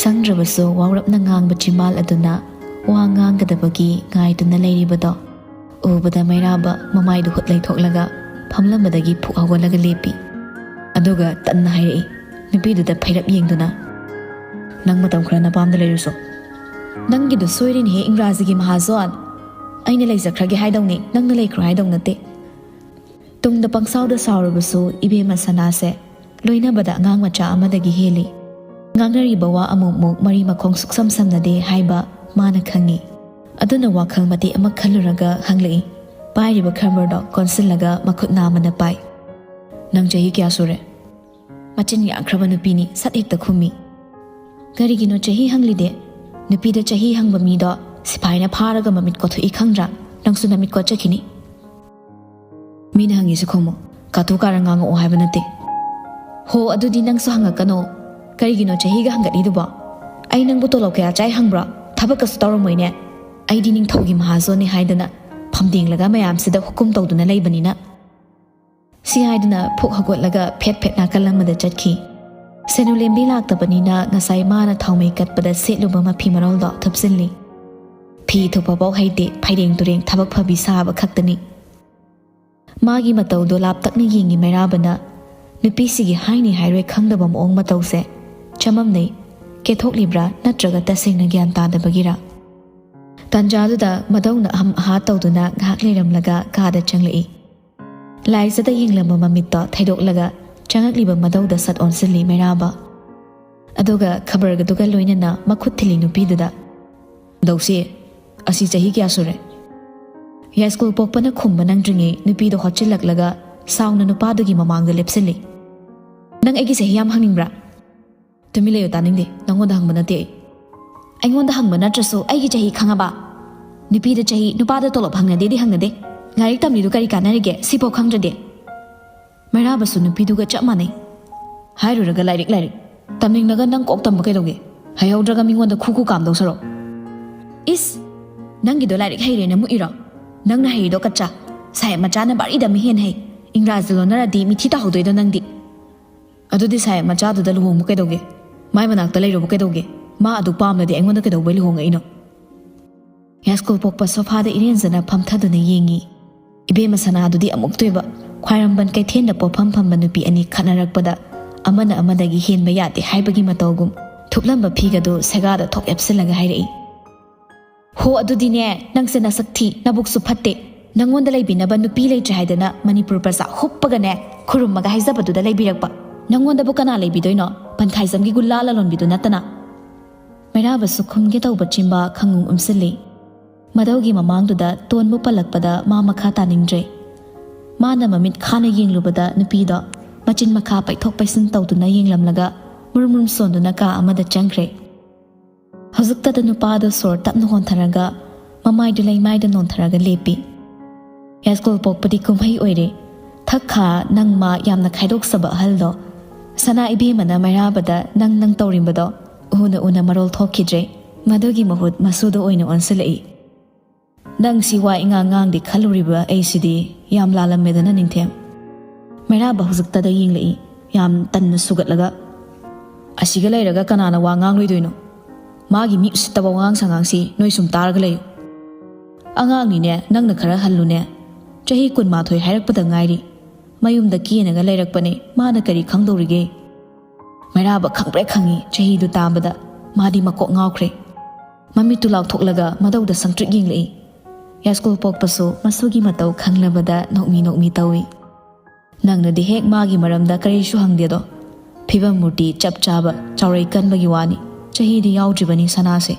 ꯁꯪꯗ꯭ꯔꯕꯁꯨ ꯋꯥꯎꯔꯞꯅ ꯉꯥꯡꯕ ꯆꯤꯝꯕꯥꯜ ꯑꯗꯨꯅ ꯋꯥ ꯉꯥꯡꯒꯗꯕꯒꯤ ꯉꯥꯏꯗꯨꯅ ꯂꯩꯔꯤꯕꯗꯣ ꯎꯕꯗ ꯃꯩꯔꯥꯕ ꯃꯃꯥꯏꯗꯨ ꯍꯨꯠ ꯂꯩꯊꯣꯛꯂꯒ ꯐꯝꯂꯝꯕꯗꯒꯤ ꯐꯨꯛ ꯍꯧꯒꯠꯂꯒ ꯂꯦꯞꯄꯤ꯫ ꯑꯗꯨꯒ ꯇꯟꯅ ꯍꯥꯏꯔꯛꯏ, ꯅꯨꯄꯤꯗꯨꯗ ꯐꯩꯔꯞ ꯌꯦꯡꯗꯨꯅ, "ꯅꯪ ꯃꯇꯝ ꯈꯔ ꯅꯄꯥꯝꯗ ꯂꯩꯔꯨꯁꯣ꯫" "ꯅꯪꯒꯤꯗꯣ ꯁꯣꯏꯔꯦꯅꯦꯍꯦ, ꯏꯪꯒ꯭ꯔꯥꯖꯤꯒꯤ ꯃꯍꯥꯖꯣꯟ꯫ ꯑꯩꯅ ꯂꯩꯖꯈ꯭ꯔꯒꯦ ꯍꯥꯏꯗꯧꯅꯤ, ꯅꯪꯅ ꯂꯩꯈ꯭ꯔꯣ ꯍꯥꯏꯗꯧ ꯅꯠꯇꯦ꯫" ꯇꯨꯡꯗ ꯄꯪꯁꯥꯎꯗ ꯁꯥꯎꯔꯕꯁꯨ ꯏꯕꯦꯝꯃ ꯁꯅꯥꯁꯦ ꯂꯣꯏꯅꯕꯗ ꯑꯉꯥꯡ ꯃꯆꯥ ꯑꯃꯗꯒꯤ ꯍꯦꯜꯂꯤ꯫ ꯉꯥꯡꯅꯔꯤꯕ ꯋꯥ ꯑꯃꯨꯛ ꯃꯨꯛ ꯃꯔꯤ ꯃꯈꯣꯡ ꯁꯨꯛꯁꯝ ꯁꯝꯅꯗꯦ ꯍꯥꯏꯕ ꯃꯥꯅ ꯈꯪꯉꯤ꯫ ꯑꯗꯨꯅ ꯋꯥꯈꯜ ꯃꯇꯦꯛ ꯑꯃ ꯈꯜꯂꯨꯔꯒ ꯍꯪꯂꯛꯏ, ꯄꯥꯏꯔꯤꯕ ꯈꯝꯕꯔꯗꯣ ꯀꯣꯟꯁꯤꯜꯂꯒ ꯃꯈꯨꯠ ꯅꯥꯝꯃꯅ ꯄꯥꯏ꯫ "ꯅꯪ ꯆꯍꯤ ꯀꯌꯥ ꯁꯨꯔꯦ?" ꯃꯆꯤꯟ ꯌꯥꯈ꯭ꯔꯕ ꯅꯨꯄꯤꯅꯤ, ꯁꯠ ꯍꯦꯛꯇ ꯈꯨꯝꯃꯤ꯫ "ꯀꯔꯤꯒꯤꯅꯣ ꯆꯍꯤ ꯍꯪꯂꯤꯗꯦ? ꯅꯨꯄꯤꯗ ꯆꯍꯤ ꯍꯪꯕ ꯃꯤꯗꯣ ꯁꯤꯐꯥꯏꯅ ꯐꯥꯔꯒ ꯃꯃꯤꯠ ꯀꯣꯠꯊꯣꯛꯏ ꯈꯪꯗ꯭ꯔꯥ? ꯅꯪꯁꯨ ꯅꯃꯤꯠ ꯀꯣꯠꯆꯈꯤꯅꯤ꯫" "ꯃꯤꯅ ꯍꯪꯉꯤꯁꯦ ꯈꯨꯝꯃꯣ, ꯀꯥꯇꯨ ꯀꯥꯔꯟ ꯉꯥꯡꯉꯛꯑꯣ ꯍꯥꯏꯕ ꯅꯠꯇꯦ꯫" "ꯍꯣ, ꯑꯗꯨꯗꯤ ꯅꯪꯁꯨ ꯍꯪꯉꯛꯀꯅꯣ꯫ ꯀꯔꯤꯒꯤꯅꯣ ꯆꯍꯤꯒ ꯍꯪꯒꯠꯂꯤꯗꯨꯕꯣ? ꯑꯩ ꯅꯪꯕꯨ ꯇꯣꯂꯣꯞ ꯀꯌꯥ ꯆꯥꯏ ꯍꯪꯕ꯭ꯔꯣ? ꯊꯕꯛꯀꯁꯨ ꯇꯧꯔꯝꯃꯣꯏꯅꯦ꯫ ꯑꯩꯗꯤ ꯅꯤꯡꯊꯧꯒꯤ ꯃꯍꯥꯖꯣꯟꯅꯤ ꯍꯥꯏꯗꯅ ꯐꯝꯗꯦꯡꯂꯒ ꯃꯌꯥꯝꯁꯤꯗ ꯍꯨꯀꯨꯝ ꯇꯧꯗꯨꯅ ꯂꯩꯕꯅꯤꯅ꯫" ꯁꯤ ꯍꯥꯏꯗꯨꯅ ꯐꯨꯛ ꯍꯧꯒꯠꯂꯒ ꯐꯦꯠ ꯐꯦꯠ ꯅꯥꯀꯜ ꯑꯃꯗ ꯆꯠꯈꯤ꯫ ꯁꯦꯅꯨꯂꯦꯝꯕꯤ ꯂꯥꯛꯇꯕꯅꯤꯅ ꯉꯁꯥꯏ ꯃꯥꯅ ꯊꯥꯎꯃꯩ ꯀꯠꯄꯗ ꯁꯦꯠꯂꯨꯕ ꯃꯐꯤ ꯃꯔꯣꯜꯗꯣ ꯊꯨꯞꯆꯤꯜꯂꯤ꯫ "ꯐꯤ ꯊꯨꯞꯄꯐꯥꯎ ꯍꯩꯇꯦ, ꯐꯩꯔꯦꯡ ꯇꯨꯔꯦꯡ ꯊꯕꯛ ꯐꯕꯤ ꯁꯥꯕ ꯈꯛꯇꯅꯤ꯫" ꯃꯥꯒꯤ ꯃꯇꯧꯗꯣ ꯂꯥꯞꯇꯛꯅ ꯌꯦꯡꯉꯤ ꯃꯩꯔꯥꯕꯅ꯫ ꯅꯨꯄꯤꯁꯤꯒꯤ ꯍꯥꯏꯅꯤ ꯍꯥꯏꯔꯣꯏ ꯈꯪꯗꯕ ꯃꯑꯣꯡ ꯃꯇꯧꯁꯦ ꯆꯃꯝꯅꯩ꯫ ꯀꯦꯊꯣꯛꯂꯤꯕ꯭ꯔꯥ ꯅꯠꯇ꯭ꯔꯒ ꯇꯁꯦꯡꯅ ꯒ꯭ꯌꯥꯟ ꯇꯥꯗꯕꯒꯤꯔꯥ? ꯇꯥꯟꯖꯥꯗꯨꯗ ꯃꯗꯧꯅ ꯑꯍꯝ ꯑꯍꯥ ꯇꯧꯗꯨꯅ ꯉꯥꯏꯍꯥꯛ ꯂꯩꯔꯝꯂꯒ ꯀꯥꯗ ꯆꯪꯂꯛꯏ꯫ ꯂꯥꯏꯖꯗ ꯌꯦꯡꯂꯝꯕ ꯃꯃꯤꯠꯇꯣ ꯊꯩꯗꯣꯛꯂꯒ ꯆꯪꯉꯛꯂꯤꯕ ꯃꯙꯧꯗ ꯁꯠ ꯑꯣꯟꯁꯤꯜꯂꯤ ꯃꯩꯔꯥꯕ꯫ ꯑꯗꯨꯒ ꯈꯕꯔꯒꯗꯨꯒ ꯂꯣꯏꯅꯅ ꯃꯈꯨꯠ ꯊꯤꯜꯂꯤ ꯅꯨꯄꯤꯗꯨꯗ, "ꯃꯙꯧꯁꯦ, ꯑꯁꯤ ꯆꯍꯤ ꯀꯌꯥ ꯁꯨꯔꯦ?" ꯌꯥꯏꯁ꯭ꯀꯨꯜ ꯄꯣꯛꯄꯅ ꯈꯨꯝꯕ ꯅꯪꯗ꯭ꯔꯤꯉꯩ ꯅꯨꯄꯤꯗꯣ ꯍꯣꯠꯆꯤꯜꯂꯛꯂꯒ ꯁꯥꯎꯅ ꯅꯨꯄꯥꯗꯨꯒꯤ ꯃꯃꯥꯡꯗ ꯂꯦꯞꯁꯤꯜꯂꯤ꯫ "ꯅꯪ ꯑꯩꯒꯤ ꯆꯍꯤ ꯌꯥꯝ ꯍꯪꯅꯤꯡꯕ꯭ꯔꯥ? ꯇꯨꯃꯤꯟ ꯂꯩꯌꯨ, ꯇꯥꯅꯤꯡꯗꯦ꯫ ꯅꯪꯉꯣꯟꯗ ꯍꯪꯕ ꯅꯠꯇꯦ ꯑꯩ꯫ ꯑꯩꯉꯣꯟꯗ ꯍꯪꯕ ꯅꯠꯇ꯭ꯔꯁꯨ ꯑꯩꯒꯤ ꯆꯍꯤ ꯈꯪꯉꯕ? ꯅꯨꯄꯤꯗ ꯆꯍꯤ, ꯅꯨꯄꯥꯗ ꯇꯣꯂꯣꯞ ꯍꯪꯅꯗꯦꯗꯤ ꯍꯪꯅꯗꯦ꯫ ꯂꯥꯏꯔꯤꯛ ꯇꯝꯂꯤꯗꯨ ꯀꯔꯤ ꯀꯥꯟꯅꯔꯤꯒꯦ? ꯁꯤꯐꯥꯎ ꯈꯪꯗ꯭ꯔꯗꯤ?" ꯃꯩꯔꯥꯕꯁꯨ ꯅꯨꯄꯤꯗꯨꯒ ꯆꯞ ꯃꯥꯟꯅꯩ꯫ "ꯍꯥꯏꯔꯨꯔꯒ ꯂꯥꯏꯔꯤꯛ, ꯂꯥꯏꯔꯤꯛ꯫ ꯇꯝꯅꯤꯡꯂꯒ ꯅꯪ ꯀꯣꯛ ꯇꯝꯕ ꯀꯩꯗꯧꯒꯦ? ꯍꯩꯍꯧꯗ꯭ꯔꯒ ꯃꯤꯉꯣꯟꯗ ꯈꯨ ꯈꯨ ꯀꯥꯝꯗꯧ ꯁꯔꯨꯛ꯫ ꯏꯁ! ꯅꯪꯒꯤꯗꯣ ꯂꯥꯏꯔꯤꯛ ꯍꯩꯔꯦꯅ ꯃꯨꯛꯏꯔꯣ? ꯅꯪꯅ ꯍꯩꯔꯤꯗꯣ ꯀꯠꯆꯥ꯫ ꯁꯥꯍꯦꯕ ꯃꯆꯥꯅ ꯕꯥꯔꯤꯗ ꯃꯤꯍꯦꯟ ꯍꯩ꯫ ꯏꯪꯒ꯭ꯔꯥꯖꯤꯗ ꯂꯣꯟꯅꯔꯗꯤ ꯃꯤꯊꯤ ꯇꯥꯍꯧꯗꯣꯏꯗꯣ ꯅꯪꯗꯤ꯫ ꯑꯗꯨꯗꯤ ꯁꯥꯍꯦꯕ ꯃꯆꯥꯗꯨꯗ ꯂꯨꯍꯣꯡꯕ ꯀꯩꯗꯧꯒꯦ? ꯃꯥꯏ ꯃꯅꯥꯛꯇ ꯂꯩꯔꯨꯕ ꯀꯩꯗꯧꯒꯦ? ꯃꯥ ꯑꯗꯨꯛ ꯄꯥꯝꯂꯗꯤ ꯑꯩꯉꯣꯟꯗ ꯀꯩꯗꯧꯕꯩ ꯂꯨꯍꯣꯡꯉꯛꯏꯅꯣ?" ꯌꯥꯏꯁ꯭ꯀꯨꯜ ꯄꯣꯛꯄ ꯁꯣꯐꯥꯗ ꯏꯔꯦꯟꯖꯅ ꯐꯝꯊꯗꯨꯅ ꯌꯦꯡꯉꯤ꯫ ꯏꯕꯦꯝꯃ ꯁꯅꯥꯗꯨꯗꯤ ꯑꯃꯨꯛꯇꯣꯏꯕ꯫ ꯈ꯭ꯋꯥꯏꯔꯝꯕꯟ ꯀꯩꯊꯦꯜꯗ ꯄꯣꯠꯐꯝ ꯐꯝꯕ ꯅꯨꯄꯤ ꯑꯅꯤ ꯈꯠꯅꯔꯛꯄꯗ ꯑꯃꯅ ꯑꯃꯗꯒꯤ ꯍꯦꯟꯕ ꯌꯥꯗꯦ ꯍꯥꯏꯕꯒꯤ ꯃꯇꯧꯒꯨꯝ ꯊꯨꯞꯂꯝꯕ ꯐꯤꯒꯗꯨ ꯁꯦꯒꯥꯗ ꯊꯣꯛ ꯌꯥꯞꯁꯤꯜꯂꯒ ꯍꯥꯏꯔꯛꯏ, "ꯍꯣ, ꯑꯗꯨꯗꯤꯅꯦ, ꯅꯪꯁꯦ ꯅꯁꯛ ꯊꯤ, ꯅꯕꯨꯛꯁꯨ ꯐꯠꯇꯦ꯫ ꯅꯪꯉꯣꯟꯗ ꯂꯩꯕꯤꯅꯕ ꯅꯨꯄꯤ ꯂꯩꯇ꯭ꯔꯦ ꯍꯥꯏꯗꯅ ꯃꯅꯤꯄꯨꯔ ꯄ꯭ꯔꯖꯥ ꯍꯨꯞꯄꯒꯅꯦ, ꯈꯨꯔꯨꯝꯃꯒ ꯍꯥꯏꯖꯕꯗꯨꯗ ꯂꯩꯕꯤꯔꯛꯄ꯫ ꯅꯪꯉꯣꯟꯗꯕꯨ ꯀꯅꯥ ꯂꯩꯕꯤꯗꯣꯏꯅꯣ? ꯄꯟꯈꯥꯏꯖꯝꯒꯤ ꯒꯨꯂꯥ ꯂꯂꯣꯟꯕꯤꯗꯨ ꯅꯠꯇꯅ?" ꯃꯩꯔꯥꯕꯁꯨ ꯈꯨꯝꯒꯦ ꯇꯧꯕ ꯆꯤꯟꯕꯥ ꯈꯪꯉꯨ ꯎꯝꯁꯤꯜꯂꯤ꯫ ꯃꯙꯧꯒꯤ ꯃꯃꯥꯡꯗꯨꯗ ꯇꯣꯟꯕꯨ ꯄꯜꯂꯛꯄꯗ ꯃꯥ ꯃꯈꯥ ꯇꯥꯅꯤꯡꯗ꯭ꯔꯦ꯫ ꯃꯥꯅ ꯃꯃꯤꯠ ꯈꯥꯅ ꯌꯦꯡꯂꯨꯕꯗ ꯅꯨꯄꯤꯗꯣ ꯃꯆꯤꯟ ꯃꯈꯥ ꯄꯩꯊꯣꯛ ꯄꯩꯁꯤꯟ ꯇꯧꯗꯨꯅ ꯌꯦꯡꯂꯝꯂꯒ ꯃꯨꯔꯨꯝ ꯃꯨꯔꯨꯝ ꯁꯣꯟꯗꯨꯅ ꯀꯥ ꯑꯃꯗ ꯆꯪꯈ꯭ꯔꯦ꯫ ꯍꯧꯖꯤꯛꯇꯗ ꯅꯨꯄꯥꯗꯣ ꯁꯣꯔ ꯇꯞꯅ ꯍꯣꯟꯊꯔꯒ ꯃꯃꯥꯏꯗꯨ ꯂꯩꯃꯥꯏꯗ ꯅꯣꯟꯊꯔꯒ ꯂꯦꯞꯄꯤ꯫ ꯌꯥꯏꯁ꯭ꯀꯨꯜ ꯄꯣꯛꯄꯗꯤ ꯀꯨꯝꯍꯩ ꯑꯣꯏꯔꯦ꯫ ꯊꯛ ꯈꯥ ꯅꯪ ꯃꯥ ꯌꯥꯝꯅ ꯈꯥꯏꯗꯣꯛꯆꯕ ꯑꯍꯜꯗꯣ꯫ ꯁꯅꯥ ꯏꯕꯦꯝꯃꯅ ꯃꯩꯔꯥꯕꯗ ꯅꯪ ꯅꯪ ꯇꯧꯔꯤꯕꯗꯣ ꯎꯅ ꯎꯅ ꯃꯔꯣꯜ ꯊꯣꯛꯈꯤꯗ꯭ꯔꯦ꯫ ꯃꯗꯨꯒꯤ ꯃꯍꯨꯠ ꯃꯁꯨꯗ ꯑꯣꯏꯅ ꯑꯣꯟꯁꯤꯜꯂꯛꯏ꯫ "ꯅꯪ ꯁꯤ ꯋꯥ ꯏꯉꯥꯡ ꯉꯥꯡꯗꯦ ꯈꯜꯂꯨꯔꯤꯕ ꯑꯩꯁꯤꯗꯤ ꯌꯥꯝ ꯂꯥꯜꯂꯝꯃꯦꯗꯅ, ꯅꯤꯡꯊꯦꯝ?" ꯃꯩꯔꯥꯕ ꯍꯧꯖꯤꯛꯇꯗ ꯌꯦꯡꯂꯛꯏ, ꯌꯥꯝ ꯇꯟꯅ ꯁꯨꯒꯠꯂꯒ꯫ "ꯑꯁꯤꯒ ꯂꯩꯔꯒ ꯀꯅꯥꯅ ꯋꯥ ꯉꯥꯡꯂꯣꯏꯗꯣꯏꯅꯣ? ꯃꯥꯒꯤ ꯃꯤ ꯎꯁꯤꯠꯇꯕ ꯋꯥꯉꯥꯡ ꯁꯉꯥꯡꯁꯤ ꯅꯣꯏ ꯁꯨꯝ ꯇꯥꯔꯒ ꯂꯩꯌꯨ꯫ ꯑꯉꯥꯡꯅꯤꯅꯦ, ꯅꯪꯅ ꯈꯔ ꯍꯜꯂꯨꯅꯦ꯫ ꯆꯍꯤ ꯀꯨꯟꯃꯥꯊꯣꯏ ꯍꯥꯏꯔꯛꯄꯗ ꯉꯥꯏꯔꯤ꯫ ꯃꯌꯨꯝꯗ ꯀꯦꯅꯒ ꯂꯩꯔꯛꯄꯅꯦ, ꯃꯥꯅ ꯀꯔꯤ ꯈꯪꯗꯧꯔꯤꯒꯦ?" ꯃꯩꯔꯥꯕ ꯈꯪꯄ꯭ꯔꯦꯛ ꯈꯪꯉꯤ꯫ ꯆꯍꯤꯗꯨ ꯇꯥꯕꯗ ꯃꯥꯗꯤ ꯃꯀꯣꯛ ꯉꯥꯎꯈ꯭ꯔꯦ꯫ ꯃꯃꯤꯠꯇꯨ ꯂꯥꯎꯊꯣꯛꯂꯒ ꯃꯙꯧꯗ ꯁꯪꯇ꯭ꯔꯤꯛ ꯌꯦꯡꯂꯛꯏ꯫ ꯌꯥꯏꯁ꯭ꯀꯨꯜ ꯄꯣꯛꯄꯁꯨ ꯃꯁꯨꯒꯤ ꯃꯇꯧ ꯈꯪꯂꯕꯗ ꯅꯣꯛꯃꯤ ꯅꯣꯛꯃꯤ ꯇꯧꯏ꯫ ꯅꯪꯅꯗꯤ ꯍꯦꯛ ꯃꯥꯒꯤ ꯃꯔꯝꯗ ꯀꯔꯤꯁꯨ ꯍꯪꯗꯦꯗꯣ꯫ ꯐꯤꯕꯝ ꯃꯨꯔꯇꯤ ꯆꯞ ꯆꯥꯕ, ꯆꯥꯎꯔꯩ ꯀꯟꯕꯒꯤ ꯋꯥꯅꯤ꯫ ꯆꯍꯤꯗꯤ ꯌꯥꯎꯗ꯭ꯔꯤꯕꯅꯤ ꯁꯅꯥꯁꯦ꯫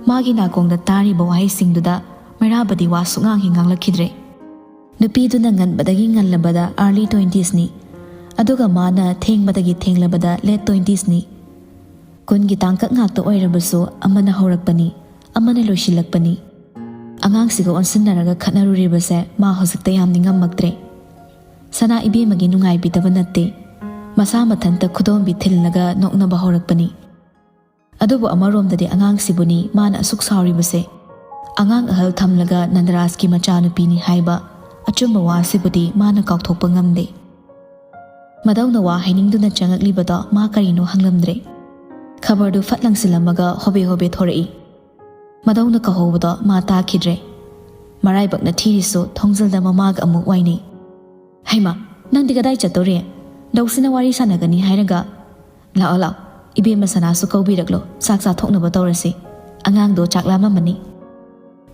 ꯃꯥꯒꯤ ꯅꯥꯀꯣꯡꯗ ꯇꯥꯔꯤꯕ ꯋꯥꯍꯩꯁꯤꯡꯗꯨꯗ ꯃꯩꯔꯥꯕꯗꯤ ꯋꯥ ꯁꯨꯛꯉꯥꯡ ꯍꯦꯛ ꯉꯥꯡꯂꯛꯈꯤꯗ꯭ꯔꯦ꯫ ꯅꯨꯄꯤꯗꯨꯅ ꯉꯟꯕꯗꯒꯤ ꯉꯜꯂꯕꯗ early twenties ꯅꯤ, ꯑꯗꯨꯒ ꯃꯥꯅ ꯊꯦꯡꯕꯗꯒꯤ ꯊꯦꯡꯂꯕꯗ late twenties ꯅꯤ꯫ ꯀꯨꯟꯒꯤ ꯇꯥꯡꯀꯛ ꯉꯥꯛꯇ ꯑꯣꯏꯔꯕꯁꯨ ꯑꯃꯅ ꯍꯧꯔꯛꯄꯅꯤ, ꯑꯃꯅ ꯂꯣꯏꯁꯤꯜꯂꯛꯄꯅꯤ꯫ ꯑꯉꯥꯡꯁꯤꯒ ꯑꯣꯟꯁꯤꯟꯅꯔꯒ ꯈꯠꯅꯔꯨꯔꯤꯕꯁꯦ ꯃꯥ ꯍꯧꯖꯤꯛꯇ ꯌꯥꯝ ꯅꯤꯡꯉꯝꯃꯛꯇ꯭ꯔꯦ꯫ ꯁꯅꯥ ꯏꯕꯦꯝꯃꯒꯤ ꯅꯨꯡꯉꯥꯏꯕꯤꯗꯕ ꯅꯠꯇꯦ, ꯃꯁꯥ ꯃꯊꯟꯇ ꯈꯨꯗꯣꯝꯕꯤ ꯊꯤꯜꯂꯒ ꯅꯣꯛꯅꯕ ꯍꯧꯔꯛꯄꯅꯤ꯫ ꯑꯗꯨꯕꯨ ꯑꯃꯔꯣꯝꯗꯗꯤ ꯑꯉꯥꯡꯁꯤꯕꯨꯅꯤ ꯃꯥꯅ ꯑꯁꯨꯛ ꯁꯥꯎꯔꯤꯕꯁꯦ꯫ ꯑꯉꯥꯡ ꯑꯍꯜ ꯊꯝꯂꯒ ꯅꯟꯗꯔꯥꯖꯀꯤ ꯃꯆꯥꯅꯨꯄꯤꯅꯤ ꯍꯥꯏꯕ ꯑꯆꯨꯝꯕ ꯋꯥꯁꯤꯕꯨꯗꯤ ꯃꯥꯅ ꯀꯥꯎꯊꯣꯛꯄ ꯉꯝꯗꯦ꯫ ꯃꯗꯧꯅ ꯋꯥ ꯍꯥꯏꯅꯤꯡꯗꯨꯅ ꯆꯪꯉꯛꯂꯤꯕꯗꯣ ꯃꯥ ꯀꯔꯤꯅꯣ ꯍꯪꯂꯝꯗ꯭ꯔꯦ꯫ ꯈꯕꯔꯗꯨ ꯐꯠ ꯂꯪꯁꯤꯜꯂꯝꯃꯒ ꯍꯣꯕꯦ ꯍꯣꯕꯦ ꯊꯣꯔꯛꯏ꯫ ꯃꯗꯧꯅ ꯀꯧꯍꯧꯕꯗꯣ ꯃꯥ ꯇꯥꯈꯤꯗ꯭ꯔꯦ꯫ ꯃꯔꯥꯏꯕꯛꯅ ꯊꯤꯔꯤꯁꯨ ꯊꯣꯡꯖꯤꯜꯗ ꯃꯃꯥꯒ ꯑꯃꯨꯛ ꯋꯥꯏꯅꯩ꯫ "ꯍꯩꯃꯥ, ꯅꯪꯗꯤ ꯀꯗꯥꯏ ꯆꯠꯇꯧꯔꯤ? ꯗꯧꯁꯤꯅ ꯋꯥꯔꯤ ꯁꯥꯟꯅꯒꯅꯤ ꯍꯥꯏꯔꯒ꯫ ꯂꯥꯛꯑꯣ ꯂꯥꯛꯑꯣ, ꯏꯕꯦꯝꯃ ꯁꯅꯥꯁꯨ ꯀꯧꯕꯤꯔꯛꯂꯣ, ꯆꯥꯛ ꯆꯥꯊꯣꯛꯅꯕ ꯇꯧꯔꯁꯤ꯫ ꯑꯉꯥꯡꯗꯣ ꯆꯥꯛ ꯂꯥꯝꯃꯝꯃꯅꯤ꯫"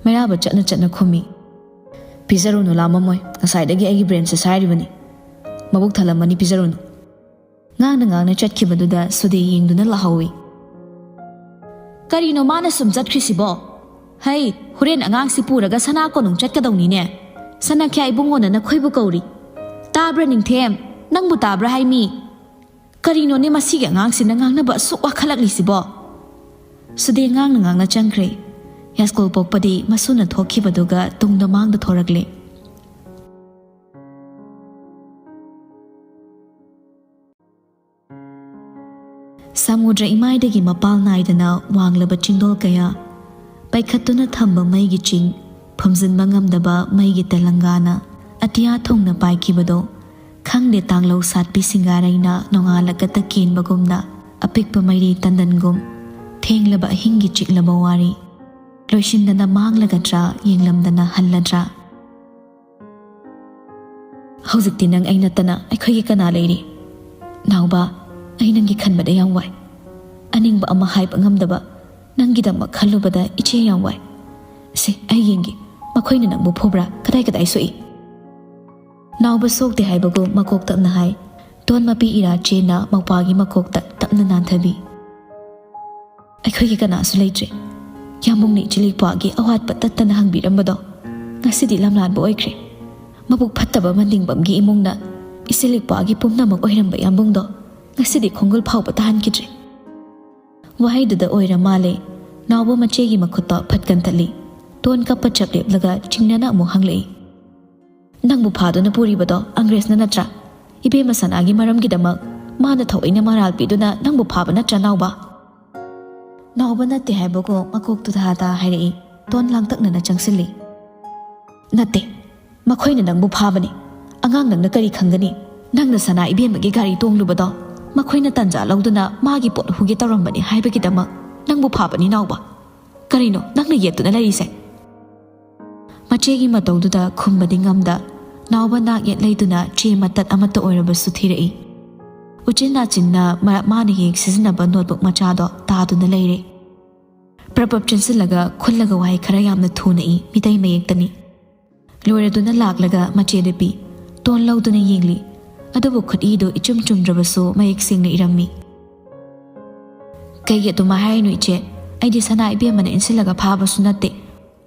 ꯃꯩꯔꯥꯕ ꯆꯠꯅ ꯆꯠꯅ ꯈꯨꯝꯃꯤ꯫ "ꯄꯤꯖꯔꯨꯅꯨ, ꯂꯥꯝꯃꯝꯃꯣꯏ, ꯉꯁꯥꯏꯗꯒꯤ ꯑꯩꯒꯤ brainꯁꯦ ꯁꯥꯏꯔꯤꯕꯅꯤ꯫ ꯃꯕꯨꯛ ꯊꯜꯂꯝꯃꯅꯤ, ꯄꯤꯖꯔꯨꯅꯨ꯫" ꯉꯥꯡꯅ ꯉꯥꯡꯅ ꯆꯠꯈꯤꯕꯗꯨꯗ ꯁꯨꯗꯦ ꯌꯦꯡꯗꯨꯅ ꯂꯥꯛꯍꯧꯏ꯫ "ꯀꯔꯤꯅꯣ ꯃꯥꯅ ꯁꯨꯝ ꯆꯠꯈ꯭ꯔꯤꯁꯤꯕꯣ? ꯍꯩ, ꯍꯣꯔꯦꯟ ꯑꯉꯥꯡꯁꯤ ꯄꯨꯔꯒ ꯁꯅꯥ ꯀꯣꯅꯨꯡ ꯆꯠꯀꯗꯧꯅꯤꯅꯦ꯫ ꯁꯅꯥꯈ꯭ꯌꯥ ꯏꯕꯨꯡꯉꯣꯅ ꯅꯈꯣꯏꯕꯨ ꯀꯧꯔꯤ꯫ ꯇꯥꯕ꯭ꯔꯥ ꯅꯤꯡꯊꯦꯝ? ꯅꯪꯕꯨ ꯇꯥꯕ꯭ꯔꯥ ꯍꯥꯏꯃꯤ? ꯀꯔꯤꯅꯣꯅꯦ ꯃꯁꯤꯒꯤ ꯑꯉꯥꯡꯁꯤꯅ ꯉꯥꯡꯅꯕ ꯑꯁꯨꯛ ꯋꯥꯈꯠꯂꯛꯂꯤꯁꯤꯕꯣ?" ꯁꯨꯗꯦ ꯉꯥꯡꯅ ꯉꯥꯡꯅ ꯆꯪꯈ꯭ꯔꯦ꯫ ꯌꯥꯏꯁ꯭ꯀꯨꯜ ꯄꯣꯛꯄꯗꯤ ꯃꯁꯨꯅ ꯊꯣꯛꯈꯤꯕꯗꯨꯒ ꯇꯨꯡꯗ ꯃꯥꯡꯗ ꯊꯣꯔꯛꯂꯦ꯫ ꯁꯃꯨꯗ꯭ꯔ ꯏꯃꯥꯏꯗꯒꯤ ꯃꯄꯥꯜ ꯅꯥꯏꯗꯅ ꯋꯥꯡꯂꯕ ꯆꯤꯡꯗꯣꯜ ꯀꯌꯥ, ꯄꯩꯈꯠꯇꯨꯅ ꯊꯝꯕ ꯃꯩꯒꯤ ꯆꯤꯡ, ꯐꯨꯝꯖꯤꯟꯕ ꯉꯝꯗꯕ ꯃꯩꯒꯤ ꯇꯦꯂꯪꯒꯥꯅ ꯑꯇꯤꯌꯥ ꯊꯨꯡꯅ ꯄꯥꯏꯈꯤꯕꯗꯣ, ꯈꯪꯗꯦ ꯇꯥꯡꯂꯧ ꯁꯥꯠꯄꯤ ꯁꯤꯡꯒꯥꯔꯩꯅ ꯅꯣꯡꯉꯥꯜꯂꯛꯀꯇ ꯀꯦꯟꯕꯒꯨꯝꯅ ꯑꯄꯤꯛꯄ ꯃꯩꯔꯤ ꯇꯟꯗꯟꯒꯨꯝ, ꯊꯦꯡꯂꯕ ꯑꯍꯤꯡꯒꯤ ꯆꯤꯛꯂꯕ ꯋꯥꯔꯤ꯫ ꯂꯣꯏꯁꯤꯟꯗꯅ ꯃꯥꯡꯂꯒꯗ꯭ꯔꯥ, ꯌꯦꯡꯂꯝꯗꯅ ꯍꯜꯂꯗ꯭ꯔꯥ? ꯍꯧꯖꯤꯛꯇꯤ ꯅꯪ ꯑꯩ ꯅꯠꯇꯅ ꯑꯩꯈꯣꯏꯒꯤ ꯀꯅꯥ ꯂꯩꯔꯤ? ꯅꯥꯎꯕ, ꯑꯩ ꯅꯪꯒꯤ ꯈꯟꯕꯗ ꯌꯥꯝ ꯋꯥꯏ꯫ ꯑꯅꯤꯡꯕ ꯑꯃ ꯍꯥꯏꯕ ꯉꯝꯗꯕ ꯅꯪꯒꯤꯗꯃꯛ ꯈꯜꯂꯨꯕꯗ ꯏꯆꯦ ꯌꯥꯝ ꯋꯥꯏ꯫ "ꯁꯦ, ꯑꯩ ꯌꯦꯡꯒꯦ, ꯃꯈꯣꯏꯅ ꯅꯪꯕꯨ ꯐꯨꯕ꯭ꯔꯥ? ꯀꯗꯥꯏ ꯀꯗꯥꯏ ꯁꯣꯛꯏ?" ꯅꯥꯎꯕ ꯁꯣꯛꯇꯦ ꯍꯥꯏꯕꯒꯨꯝ ꯃꯀꯣꯛ ꯇꯞꯅ ꯍꯥꯏ꯫ ꯇꯣꯟ ꯃꯄꯤ ꯏꯔꯥ ꯆꯦꯟꯅ ꯃꯧꯄ꯭ꯋꯥꯒꯤ ꯃꯀꯣꯛꯇ ꯇꯞꯅ ꯅꯥꯟꯊꯕꯤ꯫ "ꯑꯩꯈꯣꯏꯒꯤ ꯀꯅꯥꯁꯨ ꯂꯩꯇ꯭ꯔꯦ꯫ ꯌꯥꯝꯕꯨꯡꯅ ꯏꯆꯤꯜ ꯏꯄ꯭ꯋꯥꯒꯤ ꯑꯋꯥꯠꯄ ꯇꯠꯇꯅ ꯍꯪꯕꯤꯔꯝꯕꯗꯣ ꯉꯁꯤꯗꯤ ꯂꯝꯂꯥꯟꯕ ꯑꯣꯏꯈ꯭ꯔꯦ꯫ ꯃꯕꯨꯛ ꯐꯠꯇꯕ ꯃꯅꯤꯡꯕꯝꯒꯤ ꯏꯃꯨꯡꯅ ꯏꯆꯤꯜ ꯏꯄ꯭ꯋꯥꯒꯤ ꯄꯨꯝꯅꯃꯛ ꯑꯣꯏꯔꯝꯕ ꯌꯥꯝꯕꯨꯡꯗꯣ ꯉꯁꯤꯗꯤ ꯈꯣꯡꯒꯨꯜ ꯐꯥꯎꯕ ꯇꯥꯍꯟꯈꯤꯗ꯭ꯔꯦ꯫" ꯋꯥꯍꯩꯗꯨꯗ ꯑꯣꯏꯔ ꯃꯥꯜꯂꯦ, ꯅꯥꯎꯕ ꯃꯆꯦꯒꯤ ꯃꯈꯨꯠꯇꯣ ꯐꯠ ꯀꯟꯊꯠꯂꯤ꯫ ꯇꯣꯟ ꯀꯞꯄ ꯆꯞ ꯂꯦꯞꯂꯒ ꯆꯤꯡꯅꯅ ꯑꯃꯨꯛ ꯍꯪꯂꯛꯏ, "ꯅꯪꯕꯨ ꯐꯥꯗꯨꯅ ꯄꯨꯔꯤꯕꯗꯣ ꯑꯪꯒ꯭ꯔꯦꯖꯅ ꯅꯠꯇ꯭ꯔꯥ? ꯏꯕꯦꯝꯃ ꯁꯅꯥꯒꯤ ꯃꯔꯝꯒꯤꯗꯃꯛ ꯃꯥꯅ ꯊꯑꯣꯏꯅ ꯃꯔꯥꯜ ꯄꯤꯗꯨꯅ ꯅꯪꯕꯨ ꯐꯥꯕ ꯅꯠꯇ꯭ꯔꯥ, ꯅꯥꯎꯕ?" ꯅꯥꯎꯕ ꯅꯠꯇꯦ ꯍꯥꯏꯕꯒꯨꯝ ꯃꯀꯣꯛꯇꯨ ꯊꯥ ꯊꯥ ꯍꯥꯏꯔꯛꯏ꯫ ꯇꯣꯟ ꯂꯥꯡꯇꯛꯅꯅ ꯆꯪꯁꯤꯜꯂꯤ꯫ "ꯅꯠꯇꯦ, ꯃꯈꯣꯏꯅ ꯅꯪꯕꯨ ꯐꯥꯕꯅꯤ꯫ ꯑꯉꯥꯡ ꯅꯪꯅ ꯀꯔꯤ ꯈꯪꯒꯅꯤ? ꯅꯪꯅ ꯁꯅꯥ ꯏꯕꯦꯝꯃꯒꯤ ꯒꯥꯔꯤ ꯇꯣꯡꯂꯨꯕꯗꯣ ꯃꯈꯣꯏꯅ ꯇꯟꯖꯥ ꯂꯧꯗꯨꯅ ꯃꯥꯒꯤ ꯄꯣꯠ ꯍꯨꯒꯦ ꯇꯧꯔꯝꯕꯅꯤ ꯍꯥꯏꯕꯒꯤꯗꯃꯛ ꯅꯪꯕꯨ ꯐꯥꯕꯅꯤ, ꯅꯥꯎꯕ꯫ ꯀꯔꯤꯅꯣ ꯅꯪꯅ ꯌꯦꯠꯇꯨꯅ ꯂꯩꯔꯤꯁꯦ?" ꯃꯆꯦꯒꯤ ꯃꯇꯧꯗꯨꯗ ꯈꯨꯝꯕꯗꯤ ꯉꯝꯗ, ꯅꯥꯎꯕ ꯅꯥꯛ ꯌꯦꯠ ꯂꯩꯗꯨꯅ ꯆꯦ ꯃꯇꯠ ꯑꯃꯠꯇ ꯑꯣꯏꯔꯕꯁꯨ ꯊꯤꯔꯛꯏ꯫ ꯎꯆꯤꯟ ꯅꯥꯆꯤꯟꯅ ꯃ-, ꯃꯥꯅ ꯍꯦꯛ ꯁꯤꯖꯤꯟꯅꯕ ꯅꯣꯠꯕꯨꯛ ꯃꯆꯥꯗꯣ ꯇꯥꯗꯨꯅ ꯂꯩꯔꯦ꯫ ꯄ꯭ꯔꯞ ꯄ꯭ꯔꯞ ꯆꯦꯟꯁꯤꯜꯂꯒ ꯈꯨꯜꯂꯒ ꯋꯥꯍꯩ ꯈꯔ ꯌꯥꯝꯅ ꯊꯨꯅ ꯏ, ꯃꯤꯇꯩ ꯃꯌꯦꯛꯇꯅꯤ꯫ ꯂꯣꯏꯔꯗꯨꯅ ꯂꯥꯛꯂꯒ ꯃꯆꯦꯗ ꯄꯤ꯫ ꯇꯣꯟ ꯂꯧꯗꯨꯅ ꯌꯦꯡꯂꯤ꯫ ꯑꯗꯨꯕꯨ ꯈꯨꯠꯏꯗꯨ ꯏꯆꯨꯝ ꯆꯨꯝꯗ꯭ꯔꯕꯁꯨ ꯃꯌꯦꯛ ꯁꯦꯡꯅ ꯏꯔꯝꯃꯤ꯫ "ꯀꯩꯒꯤ ꯑꯗꯨꯃꯥꯏ ꯍꯥꯏꯔꯤꯅꯣ, ꯏꯆꯦ? ꯑꯩꯗꯤ ꯁꯅꯥ ꯏꯕꯦꯝꯃꯅ ꯏꯟꯁꯤꯜꯂꯒ ꯐꯥꯕꯁꯨ ꯅꯠꯇꯦ꯫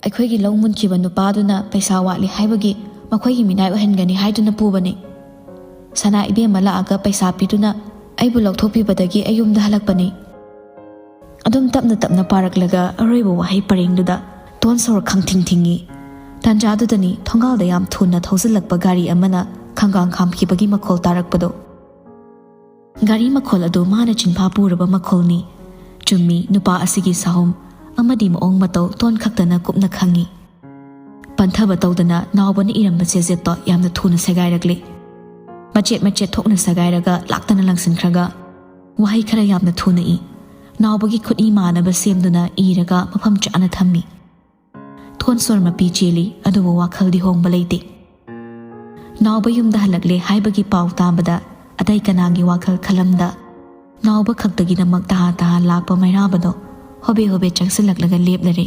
ꯑꯩꯈꯣꯏꯒꯤ ꯂꯧ ꯃꯨꯟꯈꯤꯕ ꯅꯨꯄꯥꯗꯨꯅ ꯄꯩꯁꯥ ꯋꯥꯠꯂꯤ ꯍꯥꯏꯕꯒꯤ ꯃꯈꯣꯏꯒꯤ ꯃꯤꯅꯥꯏ ꯑꯣꯏꯍꯟꯒꯅꯤ ꯍꯥꯏꯗꯨꯅ ꯄꯨꯕꯅꯤ꯫ ꯁꯅꯥ ꯏꯕꯦꯝꯃ ꯂꯥꯛꯑꯒ ꯄꯩꯁꯥ ꯄꯤꯗꯨꯅ ꯑꯩꯕꯨ ꯂꯧꯊꯣꯛꯄꯤꯕꯗꯒꯤ ꯑꯩ ꯌꯨꯝꯗ ꯍꯜꯂꯛꯄꯅꯤ꯫" ꯑꯗꯨꯝ ꯇꯞꯅ ꯇꯞꯅ ꯄꯥꯔꯛꯂꯒ ꯑꯔꯣꯏꯕ ꯋꯥꯍꯩ ꯄꯔꯦꯡꯗꯨꯗ ꯇꯣꯟ ꯁꯣꯔ ꯈꯪꯊꯤꯡ ꯊꯤꯡꯉꯤ꯫ ꯇꯥꯟꯖꯥꯗꯨꯗꯅꯤ ꯊꯣꯡꯒꯥꯜꯗ ꯌꯥꯝ ꯊꯨꯅ ꯊꯧꯖꯤꯜꯂꯛꯄ ꯒꯥꯔꯤ ꯑꯃꯅ ꯈꯪꯒꯥꯡ ꯈꯥꯝꯈꯤꯕꯒꯤ ꯃꯈꯣꯜ ꯇꯥꯔꯛꯄꯗꯣ꯫ ꯒꯥꯔꯤ ꯃꯈꯣꯜ ꯑꯗꯨ ꯃꯥꯅ ꯆꯤꯟꯐꯥ ꯄꯨꯔꯕ ꯃꯈꯣꯜꯅꯤ꯫ ꯆꯨꯝꯃꯤ, ꯅꯨꯄꯥ ꯑꯁꯤꯒꯤ ꯁꯥꯍꯨꯝ ꯑꯃꯗꯤ ꯃꯑꯣꯡ ꯃꯇꯧ ꯇꯣꯟ ꯈꯛꯇꯅ ꯀꯨꯞꯅ ꯈꯪꯉꯤ꯫ ꯄꯟꯊꯕ ꯇꯧꯗꯅ ꯅꯥꯎꯕꯅ ꯏꯔꯝꯕ ꯆꯦꯖꯦꯠꯇꯣ ꯌꯥꯝꯅ ꯊꯨꯅ ꯁꯦꯒꯥꯏꯔꯛꯂꯤ꯫ ꯃꯆꯦꯠ ꯃꯆꯦꯠ ꯊꯣꯛꯅ ꯁꯦꯒꯥꯏꯔꯒ ꯂꯥꯛꯇꯅ ꯂꯪꯁꯤꯟꯈ꯭ꯔꯒ ꯋꯥꯍꯩ ꯈꯔ ꯌꯥꯝꯅ ꯊꯨꯅ ꯏ꯫ ꯅꯥꯎꯕꯒꯤ ꯈꯨꯠꯏ ꯃꯥꯟꯅꯕ ꯁꯦꯝꯗꯨꯅ ꯏꯔꯒ ꯃꯐꯝ ꯆꯥꯅ ꯊꯝꯃꯤ꯫ ꯇꯣꯟ ꯁꯣꯔ ꯃꯄꯤ ꯆꯦꯜꯂꯤ, ꯑꯗꯨꯕꯨ ꯋꯥꯈꯜꯗꯤ ꯍꯣꯡꯕ ꯂꯩꯇꯦ꯫ ꯅꯥꯎꯕ ꯌꯨꯝꯗ ꯍꯜꯂꯛꯂꯦ ꯍꯥꯏꯕꯒꯤ ꯄꯥꯎ ꯇꯥꯕꯗ ꯑꯇꯩ ꯀꯅꯥꯒꯤ ꯋꯥꯈꯜ ꯈꯜꯂꯝꯗ, ꯅꯥꯎꯕ ꯈꯛꯇꯒꯤꯗꯃꯛ ꯇꯍꯥ ꯇꯍꯥ ꯂꯥꯛꯄ ꯃꯩꯔꯥꯕꯗꯣ ꯍꯣꯕꯦ ꯍꯣꯕꯦ ꯆꯪꯁꯤꯜꯂꯛꯂꯒ ꯂꯦꯞꯂꯔꯦ꯫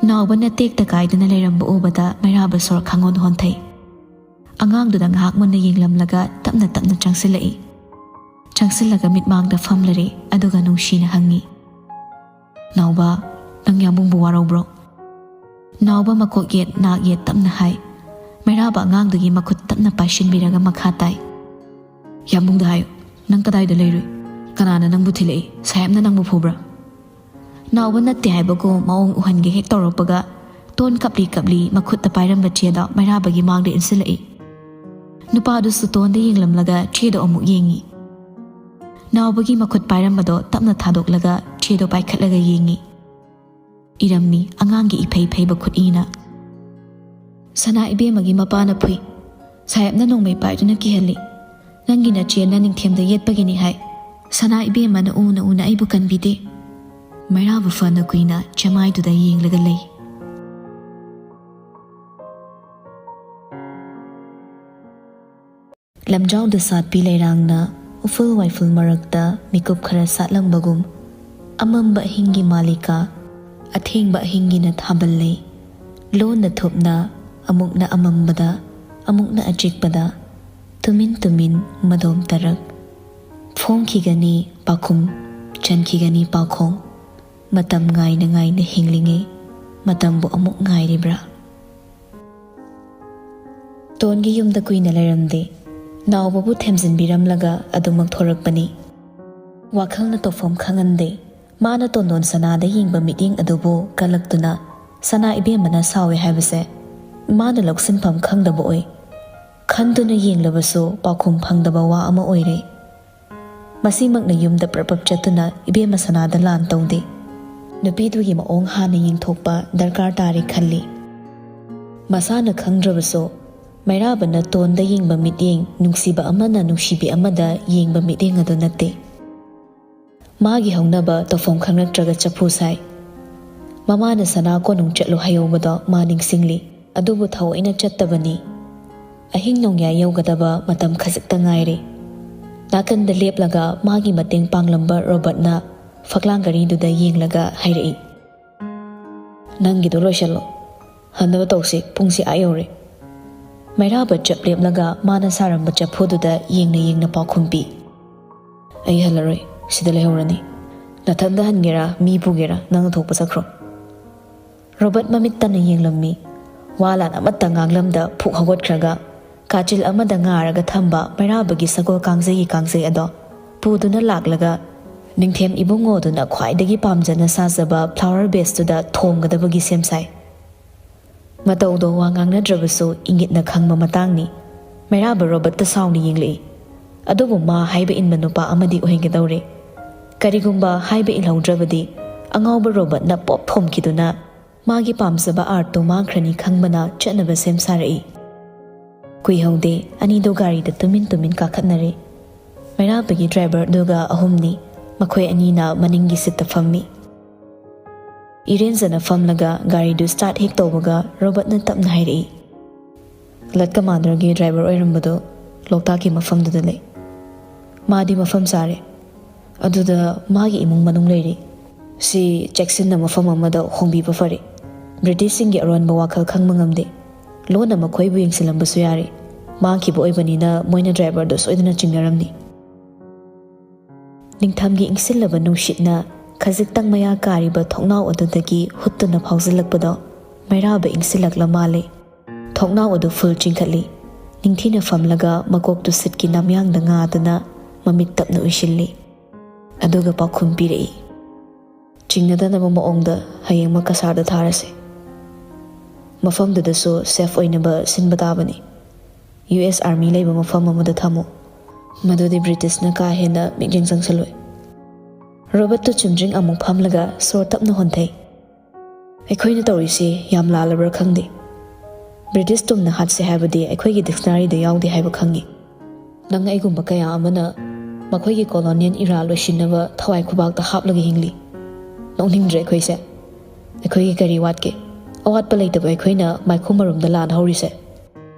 ꯅꯥꯎꯕꯅ ꯇꯦꯛꯇ ꯀꯥꯏꯗꯨꯅ ꯂꯩꯔꯝꯕ ꯎꯕꯗ ꯃꯩꯔꯥꯕ ꯁꯣꯔ ꯈꯪꯍꯣꯟ ꯍꯣꯟꯊꯩ꯫ ꯑꯉꯥꯡꯗꯨꯗ ꯉꯥꯏꯍꯥꯛ ꯃꯨꯟꯅ ꯌꯦꯡꯂꯝꯂꯒ ꯇꯞꯅ ꯇꯞꯅ ꯆꯪꯁꯤꯜꯂꯛꯏ꯫ ꯆꯪꯁꯤꯜꯂꯒ ꯃꯤꯠꯃꯥꯡꯗ ꯐꯝꯂꯔꯦ, ꯑꯗꯨꯒ ꯅꯨꯡꯁꯤꯅ ꯍꯪꯉꯤ, "ꯅꯥꯎꯕ, ꯅꯪ ꯌꯥꯝꯕꯨꯡꯕꯨ ꯋꯥꯔꯧꯕ꯭ꯔꯣ?" ꯅꯥꯎꯕ ꯃꯀꯣꯛ ꯌꯦꯠ ꯅꯥꯛ ꯌꯦꯠ ꯇꯞꯅ ꯍꯥꯏ꯫ ꯃꯩꯔꯥꯕ ꯑꯉꯥꯡꯗꯨꯒꯤ ꯃꯈꯨꯠ ꯇꯞꯅ ꯄꯥꯏꯁꯤꯟꯕꯤꯔꯒ ꯃꯈꯥ ꯇꯥꯏ, "ꯌꯥꯝꯕꯨꯡꯗ ꯍꯥꯏꯌꯨ, ꯅꯪ ꯀꯗꯥꯏꯗ ꯂꯩꯔꯨꯏ? ꯀꯅꯥꯅ ꯅꯪꯕꯨ ꯊꯤꯜꯂꯛꯏ? ꯁꯥꯍꯦꯕꯅ ꯅꯪꯕꯨ ꯐꯨꯕ꯭ꯔꯥ?" ꯅꯥꯎꯕ ꯅꯠꯇꯦ ꯍꯥꯏꯕꯒꯨꯝ ꯃꯑꯣꯡ ꯎꯍꯟꯒꯦ ꯍꯦꯛ ꯇꯧꯔꯛꯄꯒ, ꯇꯣꯟ ꯀꯞꯂꯤ ꯀꯞꯂꯤ ꯃꯈꯨꯠꯇ ꯄꯥꯏꯔꯝꯕ ꯆꯦꯗꯣ ꯃꯩꯔꯥꯕꯒꯤ ꯃꯥꯡꯗ ꯏꯟꯁꯤꯜꯂꯛꯏ꯫ ꯅꯨꯄꯥꯗꯨꯁꯨ ꯇꯣꯟꯗ ꯌꯦꯡꯂꯝꯂꯒ ꯆꯦꯗꯣ ꯑꯃꯨꯛ ꯌꯦꯡꯉꯤ꯫ ꯅꯥꯎꯕꯒꯤ ꯃꯈꯨꯠ ꯄꯥꯏꯔꯝꯕꯗꯣ ꯇꯞꯅ ꯊꯥꯗꯣꯛꯂꯒ ꯆꯦꯗꯣ ꯄꯥꯏꯈꯠꯂꯒ ꯌꯦꯡꯉꯤ꯫ ꯏꯔꯝꯃꯤ ꯑꯉꯥꯡꯒꯤ ꯏꯐꯩ ꯐꯩꯕ ꯈꯨꯠꯏꯅ꯫ "ꯁꯅꯥ ꯏꯕꯦꯝꯃꯒꯤ ꯃꯄꯥꯅ ꯐꯨꯏ꯫ ꯁꯥꯍꯦꯕꯅ ꯅꯣꯡꯃꯩ ꯄꯥꯏꯗꯨꯅ ꯀꯤꯍꯜꯂꯤ꯫ ꯅꯪꯒꯤ ꯅꯆꯦꯅ ꯅꯤꯡꯊꯦꯝꯗ ꯌꯦꯠꯄꯒꯤꯅꯤ ꯍꯥꯏ꯫ ꯁꯅꯥ ꯏꯕꯦꯝꯃꯅ ꯎꯅ ꯎꯅ ꯑꯩꯕꯨ ꯀꯟꯕꯤꯗꯦ꯫" ꯃꯩꯔꯥꯕ ꯐꯅ ꯀꯨꯏꯅ ꯆꯦꯃꯥꯏꯗꯨꯗ ꯌꯦꯡꯂꯒ ꯂꯩ꯫ ꯂꯝꯖꯥꯎꯗ ꯁꯥꯠꯄꯤ ꯂꯩꯔꯥꯡꯅ ꯎꯐꯨꯜ ꯋꯥꯏꯐꯨꯜ ꯃꯔꯛꯇ ꯃꯤꯀꯨꯞ ꯈꯔ ꯁꯥꯠꯂꯝꯕꯒꯨꯝ, ꯑꯃꯝꯕ ꯑꯍꯤꯡꯒꯤ ꯃꯥꯂꯤꯀꯥ, ꯑꯊꯦꯡꯕ ꯑꯍꯤꯡꯒꯤꯅ ꯊꯥꯕꯜ ꯂꯩ꯫ ꯂꯣꯟꯅ ꯊꯨꯞꯅ, ꯑꯃꯨꯛꯅ ꯑꯃꯝꯕꯗ, ꯑꯃꯨꯛꯅ ꯑꯆꯤꯛꯄꯗ, ꯇꯨꯃꯤꯟ ꯇꯨꯃꯤꯟ ꯃꯗꯣꯝ ꯇꯔꯛ꯫ ꯐꯣꯡꯈꯤꯒꯅꯤ ꯄꯥꯈꯨꯝ, ꯆꯟꯈꯤꯒꯅꯤ ꯄꯥꯈꯣꯡ꯫ ꯃꯇꯝ ꯉꯥꯏꯅ ꯉꯥꯏꯅ ꯍꯤꯡꯂꯤꯉꯩ, ꯃꯇꯝꯕꯨ ꯑꯃꯨꯛ ꯉꯥꯏꯔꯤꯕ꯭ꯔꯥ? ꯇꯣꯟꯒꯤ ꯌꯨꯝꯗ ꯀꯨꯏꯅ ꯂꯩꯔꯝꯗꯦ꯫ ꯅꯥꯎꯕꯕꯨ ꯊꯦꯝꯖꯤꯟꯕꯤꯔꯝꯂꯒ ꯑꯗꯨꯃꯛ ꯊꯣꯔꯛꯄꯅꯤ꯫ ꯋꯥꯈꯜꯅ ꯇꯧꯐꯝ ꯈꯪꯍꯟꯗꯦ꯫ ꯃꯥꯅ ꯇꯣꯟꯗꯣꯟ ꯁꯅꯥꯗ ꯌꯦꯡꯕ ꯃꯤꯠꯌꯦꯡ ꯑꯗꯨꯕꯨ ꯀꯜꯂꯛꯇꯨꯅ ꯁꯅꯥ ꯏꯕꯦꯝꯃꯅ ꯁꯥꯎꯏ ꯍꯥꯏꯕꯁꯦ ꯃꯥꯅ ꯂꯧꯁꯤꯟꯐꯝ ꯈꯪꯗꯕ ꯑꯣꯏ꯫ ꯈꯟꯗꯨꯅ ꯌꯦꯡꯂꯕꯁꯨ ꯄꯥꯎꯈꯨꯝ ꯐꯪꯗꯕ ꯋꯥ ꯑꯃ ꯑꯣꯏꯔꯦ꯫ ꯃꯁꯤꯃꯛꯅ ꯌꯨꯝꯗ ꯄ꯭ꯔꯞ ꯄ꯭ꯔꯞ ꯆꯠꯇꯨꯅ ꯏꯕꯦꯝꯃ ꯁꯅꯥꯗ ꯂꯥꯟ ꯇꯧꯗꯦ꯫ ꯅꯨꯄꯤꯗꯨꯒꯤ ꯃꯑꯣꯡ ꯍꯥꯟꯅ ꯌꯦꯡꯊꯣꯛꯄ ꯗꯔꯀꯥꯔ ꯇꯥꯔꯦ ꯈꯜꯂꯤ꯫ ꯃꯁꯥꯅ ꯈꯪꯗ꯭ꯔꯕꯁꯨ ꯃꯩꯔꯥꯕꯅ ꯇꯣꯟꯗ ꯌꯦꯡꯕ ꯃꯤꯠꯌꯦꯡ ꯅꯨꯡꯁꯤꯕ ꯑꯃꯅ ꯅꯨꯡꯁꯤꯕꯤ ꯑꯃꯗ ꯌꯦꯡꯕ ꯃꯤꯠꯌꯦꯡ ꯑꯗꯨ ꯅꯠꯇꯦ꯫ ꯃꯥꯒꯤ ꯍꯧꯅꯕ ꯇꯧꯐꯝ ꯈꯪꯂꯛꯇ꯭ꯔꯒ ꯆꯐꯨ ꯁꯥꯏ꯫ ꯃꯃꯥꯅ ꯁꯅꯥ ꯀꯣꯅꯨꯡ ꯆꯠꯂꯨ ꯍꯥꯏꯍꯧꯕꯗꯣ ꯃꯥ ꯅꯤꯡꯁꯤꯡꯂꯤ, ꯑꯗꯨꯕꯨ ꯊꯑꯣꯏꯅ ꯆꯠꯇꯕꯅꯤ꯫ ꯑꯍꯤꯡ ꯅꯣꯡꯌꯥꯏ ꯌꯧꯒꯗꯕ ꯃꯇꯝ ꯈꯖꯤꯛꯇ ꯉꯥꯏꯔꯦ꯫ ꯅꯥꯀꯟꯗ ꯂꯦꯞꯂꯒ ꯃꯥꯒꯤ ꯃꯇꯦꯡ ꯄꯥꯡꯂꯝꯕ ꯔꯣꯕꯔꯠꯅ ꯐꯛꯂꯥꯡ ꯘꯔꯤꯗꯨꯗ ꯌꯦꯡꯂꯒ ꯍꯥꯏꯔꯛꯏ, "ꯅꯪꯒꯤꯗꯣ ꯂꯣꯏꯁꯤꯜꯂꯣ, ꯍꯟꯅꯕ ꯇꯧꯁꯤ, ꯄꯨꯡꯁꯤ ꯑꯥ ꯌꯧꯔꯦ꯫" ꯃꯩꯔꯥꯕ ꯆꯞ ꯂꯦꯞꯂꯒ ꯃꯥꯅ ꯁꯥꯔꯝꯕ ꯆꯐꯨꯗꯨꯗ ꯌꯦꯡꯅ ꯌꯦꯡꯅ ꯄꯥꯎꯈꯨꯝ ꯄꯤ꯫ "ꯑꯩ ꯍꯜꯂꯔꯣꯏ, ꯁꯤꯗ ꯂꯩꯍꯧꯔꯅꯤ꯫ ꯅꯊꯟꯗ ꯍꯟꯒꯦꯔꯥ, ꯃꯤ ꯄꯨꯒꯦꯔꯥ, ꯅꯪꯅ ꯊꯣꯛꯄ ꯆꯠꯈ꯭ꯔꯣ꯫" ꯔꯣꯕꯔꯠ ꯃꯃꯤꯠ ꯇꯟꯅ ꯌꯦꯡꯂꯝꯃꯤ꯫ ꯋꯥ ꯂꯥꯟ ꯑꯃꯠꯇ ꯉꯥꯡꯂꯝꯗ ꯐꯨꯛ ꯍꯧꯒꯠꯈ꯭ꯔꯒ ꯀꯥꯆꯤꯜ ꯑꯃꯗ ꯉꯥꯔꯒ ꯊꯝꯕ ꯃꯩꯔꯥꯕꯒꯤ ꯁꯒꯣꯜ ꯀꯥꯡꯖꯩꯒꯤ ꯀꯥꯡꯖꯩ ꯑꯗꯣ ꯄꯨꯗꯨꯅ ꯂꯥꯛꯂꯒ ꯅꯤꯡꯊꯦꯝ ꯏꯕꯨꯡꯉꯣꯗꯨꯅ ꯈ꯭ꯋꯥꯏꯗꯒꯤ ꯄꯥꯝꯖꯅ ꯁꯥꯖꯕ flower vaseꯇꯨꯗ ꯊꯣꯝꯒꯗꯕꯒꯤ ꯁꯦꯝ ꯁꯥꯏ꯫ ꯃꯇꯧꯗꯣ ꯋꯥ ꯉꯥꯡꯅꯗ꯭ꯔꯕꯁꯨ ꯏꯪꯒꯤꯠꯅ ꯈꯪꯕ ꯃꯇꯥꯡꯅꯤ꯫ ꯃꯩꯔꯥꯕ ꯔꯣꯕꯔꯠꯇ ꯁꯥꯎꯅ ꯌꯦꯡꯂꯛꯏ꯫ ꯑꯗꯨꯕꯨ ꯃꯥ ꯍꯥꯏꯕ ꯏꯟꯕ ꯅꯨꯄꯥ ꯑꯃꯗꯤ ꯑꯣꯏꯍꯟꯒꯗꯧꯔꯦ꯫ ꯀꯔꯤꯒꯨꯝꯕ ꯍꯥꯏꯕ ꯏꯜꯍꯧꯗ꯭ꯔꯕꯗꯤ ꯑꯉꯥꯎꯕ ꯔꯣꯕꯔꯠꯅ ꯄꯣꯞ ꯊꯣꯝꯈꯤꯗꯨꯅ ꯃꯥꯒꯤ ꯄꯥꯝꯖꯕ artꯇꯨ ꯃꯥꯡꯈ꯭ꯔꯅꯤ ꯈꯪꯕꯅ ꯆꯠꯅꯕ ꯁꯦꯝ ꯁꯥꯔꯛꯏ꯫ ꯀꯨꯏꯍꯧꯗꯦ, ꯑꯅꯤꯗꯣ ꯒꯥꯔꯤꯗ ꯇꯨꯃꯤꯟ ꯇꯨꯃꯤꯟ ꯀꯥꯈꯠꯅꯔꯦ꯫ ꯃꯩꯔꯥꯕꯒꯤ driverꯗꯨꯒ ꯑꯍꯨꯝꯅꯤ, ꯃꯈꯣꯏ ꯑꯅꯤꯅ ꯃꯅꯤꯡꯒꯤ seatꯇ ꯐꯝꯃꯤ꯫ ꯏꯔꯦꯟꯖꯅ ꯐꯝꯂꯒ ꯒꯥꯔꯤꯗꯨ start ꯍꯦꯛ ꯇꯧꯕꯒ ꯔꯣꯕꯔꯠꯅ ꯇꯞꯅ ꯍꯥꯏꯔꯛꯏ, "Alert commanderꯒꯤ driver ꯑꯣꯏꯔꯝꯕꯗꯣ ꯂꯣꯛꯇꯥꯛꯀꯤ ꯃꯐꯝꯗꯨꯗ ꯂꯩ꯫ ꯃꯥꯗꯤ ꯃꯐꯝ ꯆꯥꯔꯦ꯫ ꯑꯗꯨꯗ ꯃꯥꯒꯤ ꯏꯃꯨꯡ ꯃꯅꯨꯡ ꯂꯩꯔꯤ꯫ ꯁꯤ ꯆꯦꯛꯁꯤꯟꯅ ꯃꯐꯝ ꯑꯃꯗ ꯍꯣꯡꯕꯤꯕ ꯐꯔꯦ꯫ ꯕ꯭ꯔꯤꯇꯤꯁꯁꯤꯡꯒꯤ ꯑꯔꯣꯟꯕ ꯋꯥꯈꯜ ꯈꯪꯕ ꯉꯝꯗꯦ꯫ ꯂꯣꯟꯅ ꯃꯈꯣꯏꯕꯨ ꯌꯦꯡꯁꯤꯜꯂꯝꯕꯁꯨ ꯌꯥꯔꯦ꯫ ꯃꯥꯡꯈꯤꯕ ꯑꯣꯏꯕꯅꯤꯅ ꯃꯣꯏꯅ driverꯗꯨ ꯁꯣꯏꯗꯅ ꯆꯤꯡꯅꯔꯝꯅꯤ꯫" ꯅꯤꯡꯊꯝꯒꯤ ꯏꯪꯁꯤꯜꯂꯕ ꯅꯨꯡꯁꯤꯠꯅ ꯈꯖꯤꯛꯇꯪ ꯃꯌꯥ ꯀꯥꯔꯤꯕ ꯊꯣꯡꯅꯥꯎ ꯑꯗꯨꯗꯒꯤ ꯍꯨꯠꯇꯨꯅ ꯐꯥꯎꯖꯤꯜꯂꯛꯄꯗꯣ ꯃꯩꯔꯥꯕ ꯏꯪꯁꯤꯜꯂꯛꯂ ꯃꯥꯜꯂꯦ꯫ ꯊꯣꯡꯅꯥꯎ ꯑꯗꯨ full ꯆꯤꯡꯈꯠꯂꯤ꯫ ꯅꯤꯡꯊꯤꯅ ꯐꯝꯂꯒ ꯃꯀꯣꯛꯇꯨ seatꯀꯤ ꯅꯝꯌꯥꯡꯗ ꯉꯥꯗꯨꯅ ꯃꯃꯤꯠ ꯇꯞꯅ ꯎꯏꯁꯤꯜꯂꯤ꯫ ꯑꯗꯨꯒ ꯄꯥꯎꯈꯨꯝ ꯄꯤꯔꯛꯏ, "ꯆꯤꯡꯅꯗꯅꯕ ꯃꯑꯣꯡꯗ ꯍꯌꯦꯡꯃꯛ ꯀꯁꯥꯔꯗ ꯊꯥꯔꯁꯤ꯫ ꯃꯐꯝꯗꯨꯗꯁꯨ safe ꯑꯣꯏꯅꯕ ꯁꯤꯟꯕ ꯇꯥꯕꯅꯤ꯫ US army ꯂꯩꯕ ꯃꯐꯝ ꯑꯃꯗ ꯊꯝꯃꯨ꯫ ꯃꯗꯨꯗꯤ ꯕ꯭ꯔꯤꯇꯤꯁꯅ ꯀꯥ ꯍꯦꯟꯅ ꯃꯤꯠꯌꯦꯡ ꯆꯪꯁꯤꯜꯂꯣꯏ꯫" ꯔꯣꯕꯔꯠꯇꯨ ꯆꯨꯝꯗ꯭ꯔꯤꯡ ꯑꯃꯨꯛ ꯐꯝꯂꯒ ꯁꯣꯔ ꯇꯞꯅ ꯍꯣꯟꯊꯩ꯫ "ꯑꯩꯈꯣꯏꯅ ꯇꯧꯔꯤꯁꯤ ꯌꯥꯝ ꯂꯥꯜꯂꯕ꯭ꯔꯥ ꯈꯪꯗꯦ꯫ ꯕ꯭ꯔꯤꯇꯤꯁ ꯇꯨꯝꯅ ꯍꯥꯠꯁꯦ ꯍꯥꯏꯕꯗꯤ ꯑꯩꯈꯣꯏꯒꯤ dictionaryꯗ ꯌꯥꯎꯗꯦ ꯍꯥꯏꯕ ꯈꯪꯉꯤ꯫ ꯅꯪ ꯑꯩꯒꯨꯝꯕ ꯀꯌꯥ ꯑꯃꯅ ꯃꯈꯣꯏꯒꯤ colonial era ꯂꯣꯏꯁꯤꯟꯅꯕ ꯊꯋꯥꯏ ꯈꯨꯕꯥꯛꯇ ꯍꯥꯞꯂꯒ ꯍꯤꯡꯂꯤ꯫ ꯅꯣꯛꯅꯤꯡꯗ꯭ꯔꯦ ꯑꯩꯈꯣꯏꯁꯦ? ꯑꯩꯈꯣꯏꯒꯤ ꯀꯔꯤ ꯋꯥꯠꯀꯦ? ꯑꯋꯥꯠꯄ ꯂꯩꯇꯕ ꯑꯩꯈꯣꯏꯅ ꯃꯥꯏꯈꯨ ꯃꯔꯨꯝꯗ ꯂꯥꯟ ꯍꯧꯔꯤꯁꯦ꯫"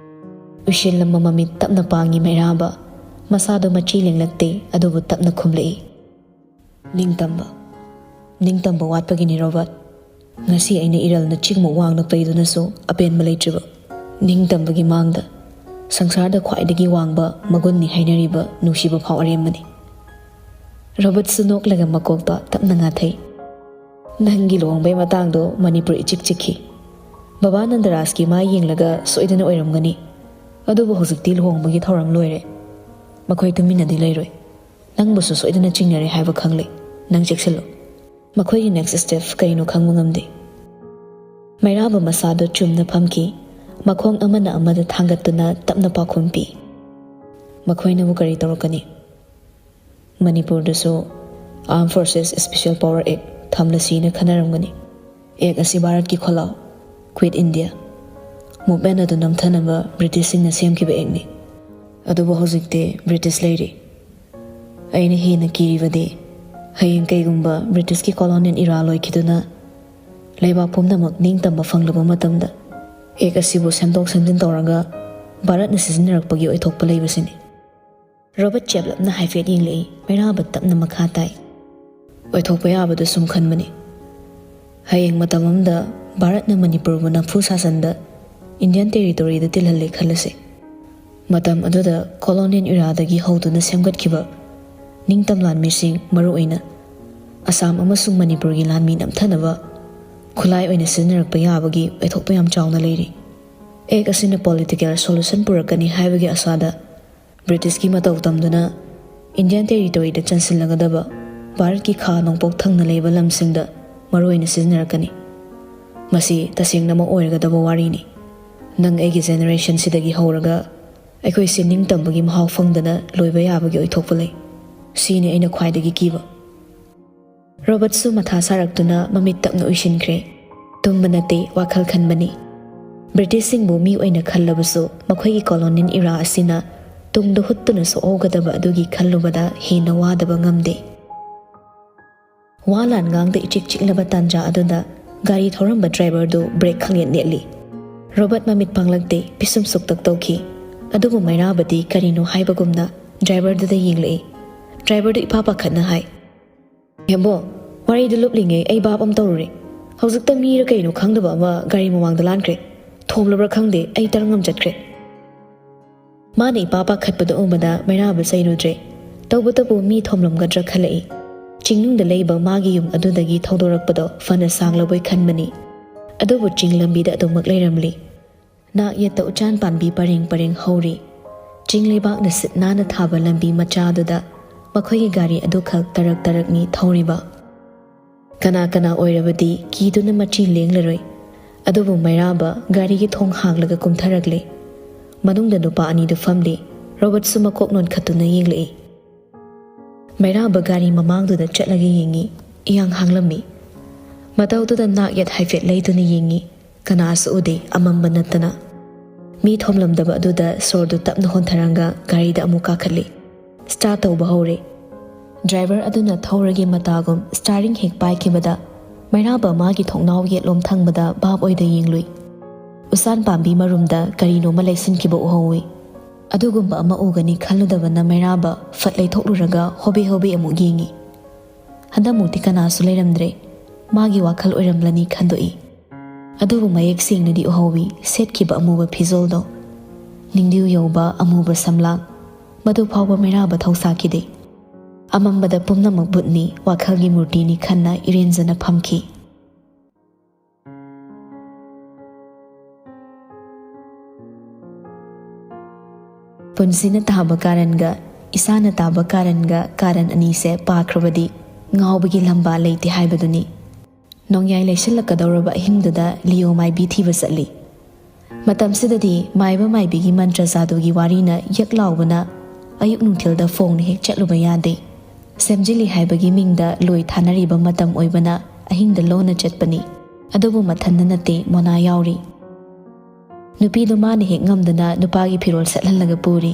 ꯎꯏꯁꯤꯜꯂꯝꯕ ꯃꯃꯤꯠ ꯇꯞꯅ ꯄꯥꯡꯉꯤ ꯃꯩꯔꯥꯕ꯫ ꯃꯁꯥꯗꯣ ꯃꯆꯤ ꯂꯦꯡꯂꯛꯇꯦ, ꯑꯗꯨꯕꯨ ꯇꯞꯅ ꯈꯨꯝꯂꯛꯏ, "ꯅꯤꯡꯇꯝꯕ, ꯅꯤꯡꯇꯝꯕ ꯋꯥꯠꯄꯒꯤꯅꯤ, ꯔꯣꯕꯔꯠ꯫ ꯉꯁꯤ ꯑꯩꯅ ꯏꯔꯜꯅ ꯆꯤꯡꯃꯨꯛ ꯋꯥꯡꯅ ꯄꯩꯗꯨꯅꯁꯨ ꯑꯄꯦꯟꯕ ꯂꯩꯇ꯭ꯔꯤꯕ ꯅꯤꯡꯇꯝꯕꯒꯤ ꯃꯥꯡꯗ ꯁꯪꯁꯥꯔꯗ ꯈ꯭ꯋꯥꯏꯗꯒꯤ ꯋꯥꯡꯕ ꯃꯒꯨꯟꯅꯤ ꯍꯥꯏꯅꯔꯤꯕ ꯅꯨꯡꯁꯤꯕ ꯐꯥꯎ ꯑꯔꯦꯝꯕꯅꯤ꯫ ꯔꯣꯕꯔꯠꯁꯨ ꯅꯣꯛꯂꯒ ꯃꯀꯣꯛꯇꯣ ꯇꯞꯅ ꯉꯥꯊꯩ꯫ "ꯅꯪꯒꯤ ꯂꯨꯍꯣꯡꯕꯩ ꯃꯇꯥꯡꯗꯣ ꯃꯅꯤꯄꯨꯔ ꯏꯆꯤꯛ ꯆꯤꯛꯈꯤ꯫ ꯕꯕꯥ ꯅꯟꯗꯔꯥꯖꯀꯤ ꯃꯥꯏ ꯌꯦꯡꯂꯒ ꯁꯣꯏꯗꯅ ꯑꯣꯏꯔꯝꯒꯅꯤ꯫ ꯑꯗꯨꯕꯨ ꯍꯧꯖꯤꯛꯇꯤ ꯂꯨꯍꯣꯡꯕꯒꯤ ꯊꯧꯔꯝ ꯂꯣꯏꯔꯦ꯫ ꯃꯈꯣꯏ ꯇꯨꯃꯤꯟꯅꯗꯤ ꯂꯩꯔꯣꯏ꯫ ꯅꯪꯕꯨꯁꯨ ꯁꯣꯏꯗꯅ ꯆꯤꯡꯅꯔꯦ ꯍꯥꯏꯕ ꯈꯪꯂꯦ꯫ ꯅꯪ ꯆꯦꯛꯁꯤꯜꯂꯨ꯫ ꯃꯈꯣꯏꯒꯤ next step ꯀꯩꯅꯣ ꯈꯪꯕ ꯉꯝꯗꯦ꯫" ꯃꯩꯔꯥꯕ ꯃꯁꯥꯗꯣ ꯆꯨꯝꯅ ꯐꯝꯈꯤ꯫ ꯃꯈꯣꯡ ꯑꯃꯅ ꯑꯃꯗ ꯊꯥꯡꯒꯠꯇꯨꯅ ꯇꯞꯅ ꯄꯥꯎꯈꯨꯝ ꯄꯤ꯫ "ꯃꯈꯣꯏꯅꯕꯨ ꯀꯔꯤ ꯇꯧꯔꯛꯀꯅꯤ? ꯃꯅꯤꯄꯨꯔꯗꯁꯨ Armed Forces Special Power Act ꯊꯝꯂꯁꯤꯅ ꯈꯟꯅꯔꯝꯒꯅꯤ꯫ ꯑꯦꯛ ꯑꯁꯤ ꯚꯥꯔꯠꯀꯤ ꯈꯣꯜꯂꯥꯎ, Quit India movement ꯑꯗꯨ ꯅꯝꯊꯅꯕ ꯕ꯭ꯔꯤꯇꯤꯁꯁꯤꯡꯅ ꯁꯦꯝꯈꯤꯕ ꯑꯦꯛꯅꯤ꯫ ꯑꯗꯨꯕꯨ ꯍꯧꯖꯤꯛꯇꯤ ꯕ꯭ꯔꯤꯇꯤꯁ ꯂꯩꯔꯤ꯫ ꯑꯩꯅ ꯍꯦꯟꯅ ꯀꯤꯔꯤꯕꯗꯤ, ꯍꯌꯦꯡ ꯀꯩꯒꯨꯝꯕ ꯕ꯭ꯔꯤꯇꯤꯁꯀꯤ colonial era ꯂꯣꯏꯈꯤꯗꯨꯅ ꯂꯩꯕꯥꯛ ꯄꯨꯝꯅꯃꯛ ꯅꯤꯡꯇꯝꯕ ꯐꯪꯂꯕ ꯃꯇꯝꯗ ꯑꯦꯛ ꯑꯁꯤꯕꯨ ꯁꯦꯝꯗꯣꯛ ꯁꯦꯝꯖꯤꯟ ꯇꯧꯔꯒ ꯚꯥꯔꯠꯅ ꯁꯤꯖꯤꯟꯅꯔꯛꯄꯒꯤ ꯑꯣꯏꯊꯣꯛꯄ ꯂꯩꯕꯁꯤꯅꯤ꯫" ꯔꯣꯕꯔꯠ ꯆꯦꯞꯂꯞꯅ ꯍꯥꯏꯐꯦꯠ ꯌꯦꯡꯂꯛꯏ꯫ ꯃꯩꯔꯥꯕ ꯇꯞꯅ ꯃꯈꯥ ꯇꯥꯏ꯫ "ꯑꯣꯏꯊꯣꯛꯄ ꯌꯥꯕꯗꯨ ꯁꯨꯝ ꯈꯟꯕꯅꯤ꯫ ꯍꯌꯦꯡ ꯃꯇꯝ ꯑꯃꯗ ꯚꯥꯔꯠꯅ ꯃꯅꯤꯄꯨꯔꯕꯨ ꯅꯝꯐꯨ ꯁꯥꯁꯟꯗ Indian territoryꯗ ꯇꯤꯜꯍꯜꯂꯦ ꯈꯜꯂꯁꯤ꯫ ꯃꯇꯝ ꯑꯗꯨꯗ colonial eraꯗꯒꯤ ꯍꯧꯗꯨꯅ ꯁꯦꯝꯒꯠꯈꯤꯕ ꯅꯤꯡꯇꯝ ꯂꯥꯟꯃꯤꯁꯤꯡ, ꯃꯔꯨꯑꯣꯏꯅ ꯑꯁꯥꯝ ꯑꯃꯁꯨꯡ ꯃꯅꯤꯄꯨꯔꯒꯤ ꯂꯥꯟꯃꯤ ꯅꯝꯊꯅꯕ ꯈꯨꯠꯂꯥꯏ ꯑꯣꯏꯅ ꯁꯤꯖꯤꯟꯅꯔꯛꯄ ꯌꯥꯕꯒꯤ ꯑꯣꯏꯊꯣꯛꯄ ꯌꯥꯝ ꯆꯥꯎꯅ ꯂꯩꯔꯤ꯫ ꯑꯦꯛ ꯑꯁꯤꯅ political solution ꯄꯨꯔꯛꯀꯅꯤ ꯍꯥꯏꯕꯒꯤ ꯑꯁꯥꯗ ꯕ꯭ꯔꯤꯇꯤꯁꯀꯤ ꯃꯇꯧ ꯇꯝꯗꯨꯅ Indian territoryꯗ ꯆꯟꯁꯤꯜꯂꯒꯗꯕ ꯚꯥꯔꯠꯀꯤ ꯈꯥ ꯅꯣꯡꯄꯣꯛ ꯊꯪꯅ ꯂꯩꯕ ꯂꯝꯁꯤꯡꯗ ꯃꯔꯨꯑꯣꯏꯅ ꯁꯤꯖꯤꯟꯅꯔꯛꯀꯅꯤ꯫ ꯃꯁꯤ ꯇꯁꯦꯡꯅꯃꯛ ꯑꯣꯏꯔꯒꯗꯕ ꯋꯥꯔꯤꯅꯤ꯫ ꯅꯪ ꯑꯩꯒꯤ generationꯁꯤꯗꯒꯤ ꯍꯧꯔꯒ ꯑꯩꯈꯣꯏꯁꯦ ꯅꯤꯡꯇꯝꯕꯒꯤ ꯃꯍꯥꯎ ꯐꯪꯗꯅ ꯂꯣꯏꯕ ꯌꯥꯕꯒꯤ ꯑꯣꯏꯊꯣꯛꯄ ꯂꯩ꯫ ꯁꯤꯅꯤ ꯑꯩꯅ ꯈ꯭ꯋꯥꯏꯗꯒꯤ ꯀꯤꯕ꯫" ꯔꯣꯕꯔꯠꯁꯨ ꯃꯊꯥ ꯁꯥꯔꯛꯇꯨꯅ ꯃꯃꯤꯠ ꯇꯞꯅ ꯎꯏꯁꯤꯟꯈ꯭ꯔꯦ꯫ ꯇꯨꯝꯕ ꯅꯠꯇꯦ, ꯋꯥꯈꯜ ꯈꯟꯕꯅꯤ꯫ ꯕ꯭ꯔꯤꯇꯤꯁꯁꯤꯡꯕꯨ ꯃꯤ ꯑꯣꯏꯅ ꯈꯜꯂꯕꯁꯨ, ꯃꯈꯣꯏꯒꯤ colonial era ꯑꯁꯤꯅ ꯇꯨꯡꯗ ꯍꯨꯠꯇꯨꯅ ꯁꯣꯛꯍꯧꯒꯗꯕ ꯑꯗꯨꯒꯤ ꯈꯜꯂꯨꯕꯗ ꯍꯦꯟꯅ ꯋꯥꯗꯕ ꯉꯝꯗꯦ꯫ ꯋꯥ ꯂꯥꯟ ꯉꯥꯡꯗ ꯏꯆꯤꯛ ꯆꯤꯛꯂꯕ ꯇꯥꯟꯖꯥ ꯑꯗꯨꯗ ꯒꯥꯔꯤ ꯊꯧꯔꯝꯕ driverꯗꯨ brake ꯈꯪꯌꯦꯠ ꯅꯦꯠꯂꯤ꯫ ꯔꯣꯕꯔꯠ ꯃꯃꯤꯠ ꯄꯥꯡꯂꯛꯇꯦ, ꯄꯤꯁꯨꯝ ꯁꯨꯛꯇꯛ ꯇꯧꯈꯤ꯫ ꯑꯗꯨꯕꯨ ꯃꯩꯔꯥꯕꯗꯤ ꯀꯔꯤꯅꯣ ꯍꯥꯏꯕꯒꯨꯝꯅ driverꯗꯨꯗ ꯌꯦꯡꯂꯛꯏ꯫ Driverꯗꯨ ꯏꯄꯥ ꯄꯥꯈꯠꯅ ꯍꯥꯏ, "ꯍꯦꯝꯕꯣ, ꯋꯥꯔꯤꯗꯨ ꯂꯨꯞꯂꯤꯉꯩ ꯑꯩ ꯚꯥꯞ ꯑꯃ ꯇꯧꯔꯨꯔꯦ꯫ "ꯍꯧꯖꯤꯛꯇ ꯃꯤꯔ ꯀꯩꯅꯣ ꯈꯪꯗꯕ ꯑꯃ ꯒꯥꯔꯤ ꯃꯃꯥꯡꯗ ꯂꯥꯟꯈ꯭ꯔꯦ꯫ ꯊꯣꯝꯂꯕ꯭ꯔꯥ ꯈꯪꯗꯦ, ꯑꯩ ꯇꯔꯪ ꯑꯃ ꯆꯠꯈ꯭ꯔꯦ"꯫ ꯃꯥꯅ ꯏꯄꯥ ꯄꯥꯈꯠꯄꯗꯨ ꯎꯕꯗ ꯃꯩꯔꯥꯕ ꯆꯩꯔꯨꯗ꯭ꯔꯦ꯫ ꯇꯧꯕꯇꯕꯨ ꯃꯤ ꯊꯣꯝꯂꯝꯒꯗ꯭ꯔꯥ ꯈꯜꯂꯛꯏ꯫ ꯆꯤꯡꯅꯨꯡꯗ ꯂꯩꯕ ꯃꯥꯒꯤ ꯌꯨꯝ ꯑꯗꯨꯗꯒꯤ ꯊꯧꯗꯣꯔꯛꯄꯗꯣ ꯐꯅ ꯁꯥꯡꯂꯕꯣꯏ ꯈꯟꯕꯅꯤ꯫ ꯑꯗꯨꯕꯨ ꯆꯤꯡ ꯂꯝꯕꯤꯗ ꯑꯗꯨꯃꯛ ꯂꯩꯔꯝꯂꯤ꯫ ꯅꯥꯛ ꯌꯦꯠꯇ ꯎꯆꯥꯟ ꯄꯥꯝꯕꯤ ꯄꯔꯦꯡ ꯄꯔꯦꯡ ꯍꯧꯔꯤ꯫ ꯆꯤꯡ ꯂꯩꯕꯥꯛꯅ ꯁꯤꯠ ꯅꯥꯟꯅ ꯊꯥꯕ ꯂꯝꯕꯤ ꯃꯆꯥ ꯑꯗꯨꯗ ꯃꯈꯣꯏꯒꯤ ꯒꯥꯔꯤ ꯑꯗꯨꯈꯛ ꯇꯔꯛ ꯇꯔꯛꯅꯤ ꯊꯧꯔꯤꯕ꯫ ꯀꯅꯥ ꯀꯅꯥ ꯑꯣꯏꯔꯕꯗꯤ ꯀꯤꯗꯨꯅ ꯃꯆꯤ ꯂꯦꯡꯂꯔꯣꯏ꯫ ꯑꯗꯨꯕꯨ ꯃꯩꯔꯥꯕ ꯒꯥꯔꯤꯒꯤ ꯊꯣꯡ ꯍꯥꯡꯂꯒ ꯀꯨꯝꯊꯔꯛꯂꯦ꯫ ꯃꯅꯨꯡꯗ ꯅꯨꯄꯥ ꯑꯅꯤꯗꯨ ꯐꯝꯂꯤ꯫ ꯔꯣꯕꯔꯠꯁꯨ ꯃꯀꯣꯛ ꯅꯣꯟꯈꯠꯇꯨꯅ ꯌꯦꯡꯂꯛꯏ꯫ ꯃꯩꯔꯥꯕ ꯒꯥꯔꯤ ꯃꯃꯥꯡꯗꯨꯗ ꯆꯠꯂꯒ ꯌꯦꯡꯉꯤ꯫ ꯏꯌꯥꯡ ꯍꯥꯡꯂꯝꯃꯤ꯫ ꯃꯇꯧꯗꯨꯗ ꯅꯥꯛ ꯌꯦꯠ ꯍꯥꯏꯐꯦꯠ ꯂꯩꯗꯨꯅ ꯌꯦꯡꯉꯤ꯫ ꯀꯅꯥꯁꯨ ꯎꯗꯦ, ꯑꯃꯝꯕ ꯅꯠꯇꯅ꯫ ꯃꯤ ꯊꯣꯝꯂꯝꯗꯕ ꯑꯗꯨꯗ ꯁꯣꯔꯗꯨ ꯇꯞꯅ ꯍꯣꯟꯊꯔꯒ ꯒꯥꯔꯤꯗ ꯑꯃꯨꯛ ꯀꯥꯈꯠꯂꯤ꯫ ꯁ꯭ꯇꯥꯔꯠ ꯇꯧꯕ ꯍꯧꯔꯦ꯫ ꯗ꯭ꯔꯥꯏꯚꯔ ꯑꯗꯨꯅ ꯊꯧꯔꯒꯦ ꯃꯇꯥꯒꯨꯝ ꯁ꯭ꯇꯥꯔꯤꯡ ꯍꯦꯛ ꯄꯥꯏꯈꯤꯕꯗ ꯃꯩꯔꯥꯕ ꯃꯥꯒꯤ ꯊꯣꯡꯅꯥꯎ ꯌꯦꯠꯂꯣꯝ ꯊꯪꯕꯗ ꯚꯥꯞ ꯑꯣꯏꯗ ꯌꯦꯡꯂꯨꯏ꯫ ꯎꯆꯥꯟ ꯄꯥꯝꯕꯤ ꯃꯔꯨꯝꯗ ꯀꯔꯤꯅꯣꯃ ꯂꯩꯁꯤꯟꯈꯤꯕ ꯎꯍꯧꯏ꯫ ꯑꯗꯨꯒꯨꯝꯕ ꯑꯃ ꯎꯒꯅꯤ ꯈꯜꯂꯨꯗꯕꯅ ꯃꯩꯔꯥꯕ ꯐꯠ ꯂꯩꯊꯣꯛꯂꯨꯔꯒ ꯍꯣꯕꯦ ꯍꯣꯕꯦ ꯑꯃꯨꯛ ꯌꯦꯡꯉꯤ꯫ ꯍꯟꯗꯛꯃꯨꯛꯇꯤ ꯀꯅꯥꯁꯨ ꯂꯩꯔꯝꯗ꯭ꯔꯦ꯫ ꯃꯥꯒꯤ ꯋꯥꯈꯜ ꯑꯣꯏꯔꯝꯂꯅꯤ ꯈꯟꯗꯣꯛꯏ꯫ ꯑꯗꯨꯕꯨ ꯃꯌꯦꯛ ꯁꯦꯡꯅꯗꯤ ꯎꯍꯧꯏ ꯁꯦꯠꯈꯤꯕ ꯑꯃꯨꯕ ꯐꯤꯖꯣꯜꯗꯣ꯫ ꯅꯤꯡꯗꯤꯎ ꯌꯧꯕ ꯑꯃꯨꯕ ꯁꯝꯂꯥꯡ꯫ ꯃꯗꯨ ꯐꯥꯎꯕ ꯃꯩꯔꯥꯕ ꯊꯧꯁꯥꯈꯤꯗꯦ꯫ ꯑꯃꯝꯕꯗ ꯄꯨꯝꯅꯃꯛ ꯕꯨꯠꯅꯤ, ꯋꯥꯈꯜꯒꯤ ꯃꯨꯔꯇꯤꯅꯤ ꯈꯟꯅ ꯏꯔꯦꯟꯖꯅ ꯐꯝꯈꯤ꯫ ꯄꯨꯟꯁꯤꯅ ꯇꯥꯕ ꯀꯥꯔꯟꯒ ꯏꯁꯥꯅ ꯇꯥꯕ ꯀꯥꯔꯟꯒ ꯀꯥꯔꯟ ꯑꯅꯤꯁꯦ ꯄꯥꯈ꯭ꯔꯕꯗꯤ ꯉꯥꯎꯕꯒꯤ ꯂꯝꯕꯥ ꯂꯩꯇꯦ ꯍꯥꯏꯕꯗꯨꯅꯤ꯫ ꯅꯣꯡꯌꯥꯏ ꯂꯩꯁꯤꯜꯂꯛꯀꯗꯧꯔꯕ ꯑꯍꯤꯡꯗꯨꯗ ꯂꯤꯌꯣ ꯃꯥꯏꯕꯤ ꯊꯤꯕ ꯆꯠꯂꯤ꯫ ꯃꯇꯝꯁꯤꯗꯗꯤ ꯃꯥꯏꯕ ꯃꯥꯏꯕꯤꯒꯤ ꯃꯟꯇ꯭ꯔ ꯖꯥꯗꯨꯒꯤ ꯋꯥꯔꯤꯅ ꯌꯛ ꯂꯥꯎꯕꯅ ꯑꯌꯨꯛ ꯅꯨꯡꯊꯤꯜꯗ ꯐꯣꯡꯅ ꯍꯦꯛ ꯆꯠꯂꯨꯕ ꯌꯥꯗꯦ꯫ ꯁꯦꯝꯖꯤꯜꯂꯤ ꯍꯥꯏꯕꯒꯤ ꯃꯤꯡꯗ ꯂꯣꯏ ꯊꯥꯅꯔꯤꯕ ꯃꯇꯝ ꯑꯣꯏꯕꯅ ꯑꯍꯤꯡꯗ ꯂꯣꯟꯅ ꯆꯠꯄꯅꯤ꯫ ꯑꯗꯨꯕꯨ ꯃꯊꯟꯗ ꯅꯠꯇꯦ, ꯃꯣꯅꯥ ꯌꯥꯎꯔꯤ꯫ ꯅꯨꯄꯤꯗꯨ ꯃꯥꯅ ꯍꯦꯛ ꯉꯝꯗꯅ ꯅꯨꯄꯥꯒꯤ ꯐꯤꯔꯣꯜ ꯁꯦꯠꯍꯜꯂꯒ ꯄꯨꯔꯤ꯫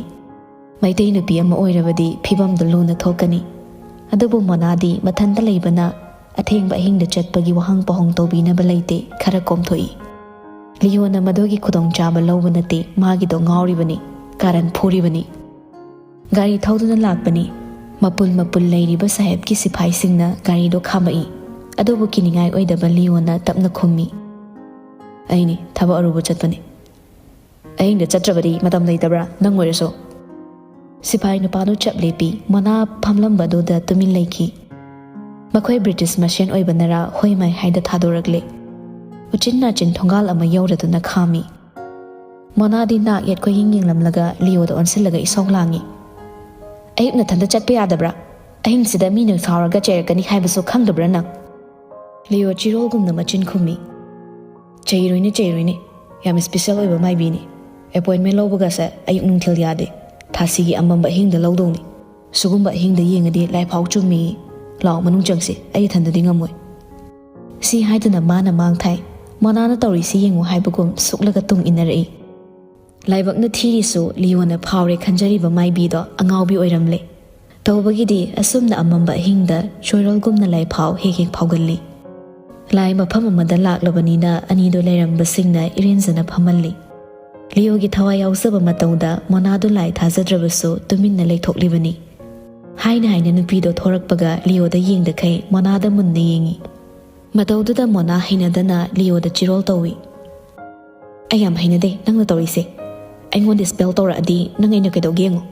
ꯃꯩꯇꯩ ꯅꯨꯄꯤ ꯑꯃ ꯑꯣꯏꯔꯕꯗꯤ ꯐꯤꯕꯝꯗꯨ ꯂꯨꯅ ꯊꯣꯛꯀꯅꯤ꯫ ꯑꯗꯨꯕꯨ ꯃꯣꯅꯥꯗꯤ ꯃꯊꯟꯇ ꯂꯩꯕꯅ ꯑꯊꯦꯡꯕ ꯑꯍꯤꯡꯗ ꯆꯠꯄꯒꯤ ꯋꯥꯍꯪ ꯄꯥꯎꯍꯪ ꯇꯧꯕꯤꯅꯕ ꯂꯩꯇꯦ, ꯈꯔ ꯀꯣꯝꯊꯣꯛꯏ꯫ ꯂꯤꯌꯣꯅ ꯃꯗꯨꯒꯤ ꯈꯨꯗꯣꯡꯆꯥꯕ ꯂꯧꯕ ꯅꯠꯇꯦ, ꯃꯥꯒꯤꯗꯣ ꯉꯥꯎꯔꯤꯕꯅꯤ, ꯀꯥꯔꯟ ꯐꯨꯔꯤꯕꯅꯤ꯫ ꯒꯥꯔꯤ ꯊꯧꯗꯨꯅ ꯂꯥꯛꯄꯅꯤ꯫ ꯃꯄꯨꯜ ꯃꯄꯨꯜ ꯂꯩꯔꯤꯕ ꯁꯥꯍꯦꯕꯀꯤ ꯁꯤꯐꯥꯏꯁꯤꯡꯅ ꯒꯥꯔꯤꯗꯣ ꯈꯥꯝꯃꯛꯏ꯫ ꯑꯗꯨꯕꯨ ꯀꯤꯅꯤꯡꯉꯥꯏ ꯑꯣꯏꯗꯕ ꯂꯤꯌꯣꯅ ꯇꯞꯅ ꯈꯨꯝꯃꯤ, "ꯑꯩꯅꯤ, ꯊꯕꯛ ꯑꯔꯨꯕ ꯆꯠꯄꯅꯤ꯫ ꯑꯍꯤꯡꯗ ꯆꯠꯇ꯭ꯔꯕꯗꯤ ꯃꯇꯝ ꯂꯩꯇꯕ꯭ꯔꯥ, ꯅꯪ ꯑꯣꯏꯔꯁꯨ?" ꯁꯤꯐꯥꯏ ꯅꯨꯄꯥꯗꯨ ꯆꯞ ꯂꯦꯞꯄꯤ꯫ ꯃꯣꯅꯥ ꯐꯝꯂꯝꯕꯗꯨꯗ ꯇꯨꯃꯤꯟ ꯂꯩꯈꯤ꯫ ꯃꯈꯣꯏ ꯕ꯭ꯔꯤꯇꯤꯁ ꯃꯁꯦꯟ ꯑꯣꯏꯕꯅꯔꯥ ꯍꯣꯏ ꯃꯥꯏ ꯍꯥꯏꯗ ꯊꯥꯗꯣꯔꯛꯂꯦ꯫ ꯎꯆꯤꯟ ꯅꯥꯆꯤꯟ ꯊꯣꯡꯒꯥꯜ ꯑꯃ ꯌꯧꯔꯗꯨꯅ ꯈꯥꯝꯃꯤ꯫ ꯃꯣꯅꯥꯗꯤ ꯅꯥꯛ ꯌꯦꯠ ꯀꯣꯏꯌꯦꯡ ꯌꯦꯡꯂꯝꯂꯒ ꯂꯤꯌꯣꯗ ꯑꯣꯟꯁꯤꯜꯂꯒ ꯏꯁꯧ ꯂꯥꯡꯉꯤ, "ꯑꯌꯨꯛ ꯅꯊꯟꯇ ꯆꯠꯄ ꯌꯥꯗꯕ꯭ꯔꯥ? ꯑꯍꯤꯡꯁꯤꯗ ꯃꯤꯅ ꯁꯥꯎꯔꯒ ꯆꯩꯔꯛꯀꯅꯤ ꯍꯥꯏꯕꯁꯨ ꯈꯪꯗꯕ꯭ꯔꯥ ꯅꯪ?" ꯂꯤꯌꯣ ꯆꯤꯔꯣꯜꯒꯨꯝꯅ ꯃꯆꯤꯟ ꯈꯨꯝꯃꯤ, "ꯆꯩꯔꯣꯏꯅꯦ, ꯆꯩꯔꯣꯏꯅꯦ꯫ ꯌꯥꯝ ꯏꯁꯄꯤꯁꯦꯜ ꯑꯣꯏꯕ ꯃꯥꯏꯕꯤꯅꯤ꯫ ꯑꯦꯄꯣꯏꯟꯃꯦꯟ ꯂꯧꯕꯒꯁꯦ ꯑꯌꯨꯛ ꯅꯨꯡꯊꯤꯜ ꯌꯥꯗꯦ꯫ ꯊꯥꯁꯤꯒꯤ ꯑꯃꯝꯕ ꯑꯍꯤꯡꯗ ꯂꯧꯗꯧꯅꯤ꯫ ꯁꯤꯒꯨꯝꯕ ꯑꯍꯤꯡꯗ ꯌꯦꯡꯉꯗꯤ ꯂꯥꯏꯐꯥꯎ ꯆꯨꯝꯃꯤ꯫ ꯂꯥꯎ, ꯃꯅꯨꯡ ꯆꯪꯁꯤ, ꯑꯩ ꯏꯊꯟꯗꯗꯤ ꯉꯝꯃꯣꯏ꯫" ꯁꯤ ꯍꯥꯏꯗꯨꯅ ꯃꯥꯅ ꯃꯥꯡ ꯊꯥꯏ꯫ ꯃꯣꯅꯥꯅ ꯇꯧꯔꯤꯁꯤ ꯌꯦꯡꯉꯨ ꯍꯥꯏꯕꯒꯨꯝ ꯁꯨꯛꯂꯒ ꯇꯨꯡ ꯏꯟꯅꯔꯛꯏ꯫ ꯂꯥꯏꯕꯛꯅ ꯊꯤꯔꯤꯁꯨ ꯂꯤꯌꯣꯅ ꯐꯥꯎꯔꯦ ꯈꯟꯖꯔꯤꯕ ꯃꯥꯏꯕꯤꯗꯣ ꯑꯉꯥꯎꯕꯤ ꯑꯣꯏꯔꯝꯂꯦ꯫ ꯇꯧꯕꯒꯤꯗꯤ ꯑꯁꯨꯝꯅ ꯑꯃꯝꯕ ꯑꯍꯤꯡꯗ ꯆꯣꯏꯔꯣꯜꯒꯨꯝꯅ ꯂꯥꯏꯐꯥꯎ ꯍꯦꯛ ꯍꯦꯛ ꯐꯥꯎꯒꯜꯂꯤ꯫ ꯂꯥꯏ ꯃꯐꯝ ꯑꯃꯗ ꯂꯥꯛꯂꯕꯅꯤꯅ ꯑꯅꯤꯗꯣ ꯂꯩꯔꯝꯕꯁꯤꯡꯅ ꯏꯔꯦꯟꯖꯅ ꯐꯝꯍꯜꯂꯤ꯫ ꯂꯤꯌꯣꯒꯤ ꯊꯋꯥꯏ ꯌꯥꯎꯖꯕ ꯃꯇꯧꯗ ꯃꯣꯅꯥꯗꯨ ꯂꯥꯏ ꯊꯥꯖꯗ꯭ꯔꯕꯁꯨ ꯇꯨꯃꯤꯟꯅ ꯂꯩꯊꯣꯛꯂꯤꯕꯅꯤ꯫ ꯍꯥꯏꯅ ꯍꯥꯏꯅ ꯅꯨꯄꯤꯗꯣ ꯊꯣꯔꯛꯄꯒ ꯂꯤꯌꯣꯗ ꯌꯦꯡꯗꯈꯩ ꯃꯣꯅꯥꯗ ꯃꯨꯟꯅ ꯌꯦꯡꯉꯤ꯫ ꯃꯇꯧꯗꯨꯗ ꯃꯣꯅꯥ ꯍꯩꯅꯗꯅ ꯂꯤꯌꯣꯗ ꯆꯤꯔꯣꯜ ꯇꯧꯏ꯫ "ꯑꯩ ꯌꯥꯝ ꯍꯩꯅꯗꯦ ꯅꯪꯅ ꯇꯧꯔꯤꯁꯦ꯫ ꯑꯩꯉꯣꯟꯗ ꯏꯁꯄꯦꯜ ꯇꯧꯔꯛꯑꯗꯤ ꯅꯪ ꯑꯩꯅ ꯀꯩꯗꯧꯒꯦ ꯌꯦꯡꯉꯣ꯫"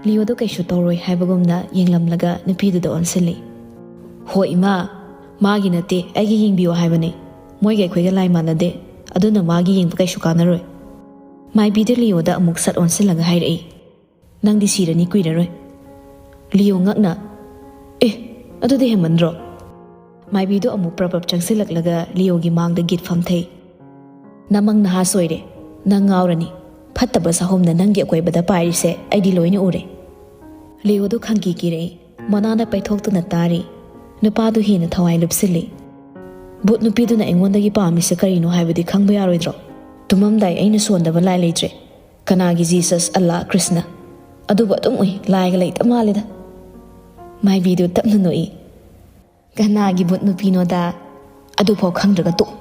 ꯂꯤꯌꯣꯗꯣ ꯀꯩꯁꯨ ꯇꯧꯔꯣꯏ ꯍꯥꯏꯕꯒꯨꯝꯅ ꯌꯦꯡꯂꯝꯂꯒ ꯅꯨꯄꯤꯗꯨꯗ ꯑꯣꯟꯁꯤꯜꯂꯤ꯫ "ꯍꯣ ꯏꯃꯥ, ꯃꯥꯒꯤ ꯅꯠꯇꯦ, ꯑꯩꯒꯤ ꯌꯦꯡꯕꯤꯌꯣ ꯍꯥꯏꯕꯅꯦ꯫ ꯃꯣꯏꯒ ꯑꯩꯈꯣꯏꯒ ꯂꯥꯏ ꯃꯥꯟꯅꯗꯦ, ꯑꯗꯨꯅ ꯃꯥꯒꯤ ꯌꯦꯡꯕ ꯀꯩꯁꯨ ꯀꯥꯟꯅꯔꯣꯏ꯫" ꯃꯥꯏꯕꯤꯗꯨ ꯂꯤꯌꯣꯗ ꯑꯃꯨꯛ ꯁꯠ ꯑꯣꯟꯁꯤꯜꯂꯒ ꯍꯥꯏꯔꯛꯏ, "ꯅꯪꯗꯤ ꯁꯤꯔꯅꯤ ꯀꯨꯏꯔꯔꯣꯏ꯫" ꯂꯤꯌꯣ ꯉꯛꯅ, "ꯑꯦ, ꯑꯗꯨꯗꯤ ꯍꯦꯟꯃꯟꯗ꯭ꯔꯣ?" ꯃꯥꯏꯕꯤꯗꯣ ꯑꯃꯨꯛ ꯄ꯭ꯔꯞ ꯄ꯭ꯔꯞ ꯆꯪꯁꯤꯜꯂꯛꯂꯒ ꯂꯤꯌꯣꯒꯤ ꯃꯥꯡꯗ ꯒꯤꯠ ꯐꯝꯊꯩ꯫ "ꯅꯃꯪ ꯅꯍꯥ ꯁꯣꯏꯔꯦ꯫ ꯅꯪ ꯉꯥꯎꯔꯅꯤ꯫ ꯐꯠꯇꯕ ꯁꯥꯍꯣꯝꯅ ꯅꯪꯒꯤ ꯑꯀꯣꯏꯕꯗ ꯄꯥꯏꯔꯤꯁꯦ ꯑꯩꯗꯤ ꯂꯣꯏꯅ ꯎꯔꯦ꯫" ꯂꯤꯌꯣꯗꯣ ꯈꯪꯀꯤ ꯀꯤꯔꯛꯏ꯫ ꯃꯣꯅꯥꯅ ꯄꯩꯊꯣꯛꯇꯨꯅ ꯇꯥꯔꯤ꯫ ꯅꯨꯄꯥꯗꯨ ꯍꯦꯟꯅ ꯊꯋꯥꯏ ꯂꯨꯞꯁꯤꯜꯂꯤ꯫ "ꯚꯨꯠ ꯅꯨꯄꯤꯗꯨꯅ ꯑꯩꯉꯣꯟꯗꯒꯤ ꯄꯥꯝꯃꯤꯁꯦ ꯀꯔꯤꯅꯣ ꯍꯥꯏꯕꯗꯤ ꯈꯪꯕ ꯌꯥꯔꯣꯏꯗ꯭ꯔꯣ? ꯇꯨꯝꯃꯝꯗꯥꯏ ꯑꯩꯅ ꯁꯣꯟꯗꯕ ꯂꯥꯏ ꯂꯩꯇ꯭ꯔꯦ꯫ ꯀꯅꯥꯒꯤ ꯖꯤꯁꯁ, ꯑꯜꯂꯥ, ꯀ꯭ꯔꯤꯁꯅ? ꯑꯗꯨꯕꯨ ꯑꯗꯨꯝ ꯎꯏ, ꯂꯥꯏꯒ ꯂꯩꯇ ꯃꯥꯜꯂꯦꯗ꯫" ꯃꯥꯏꯕꯤꯗꯨ ꯇꯞꯅ ꯅꯣꯛꯏ꯫ "ꯀꯅꯥꯒꯤ ꯚꯨꯠ ꯅꯨꯄꯤꯅꯣꯗ? ꯑꯗꯨꯐꯥꯎ ꯈꯪꯗ꯭ꯔꯒ ꯇꯣꯛꯎ꯫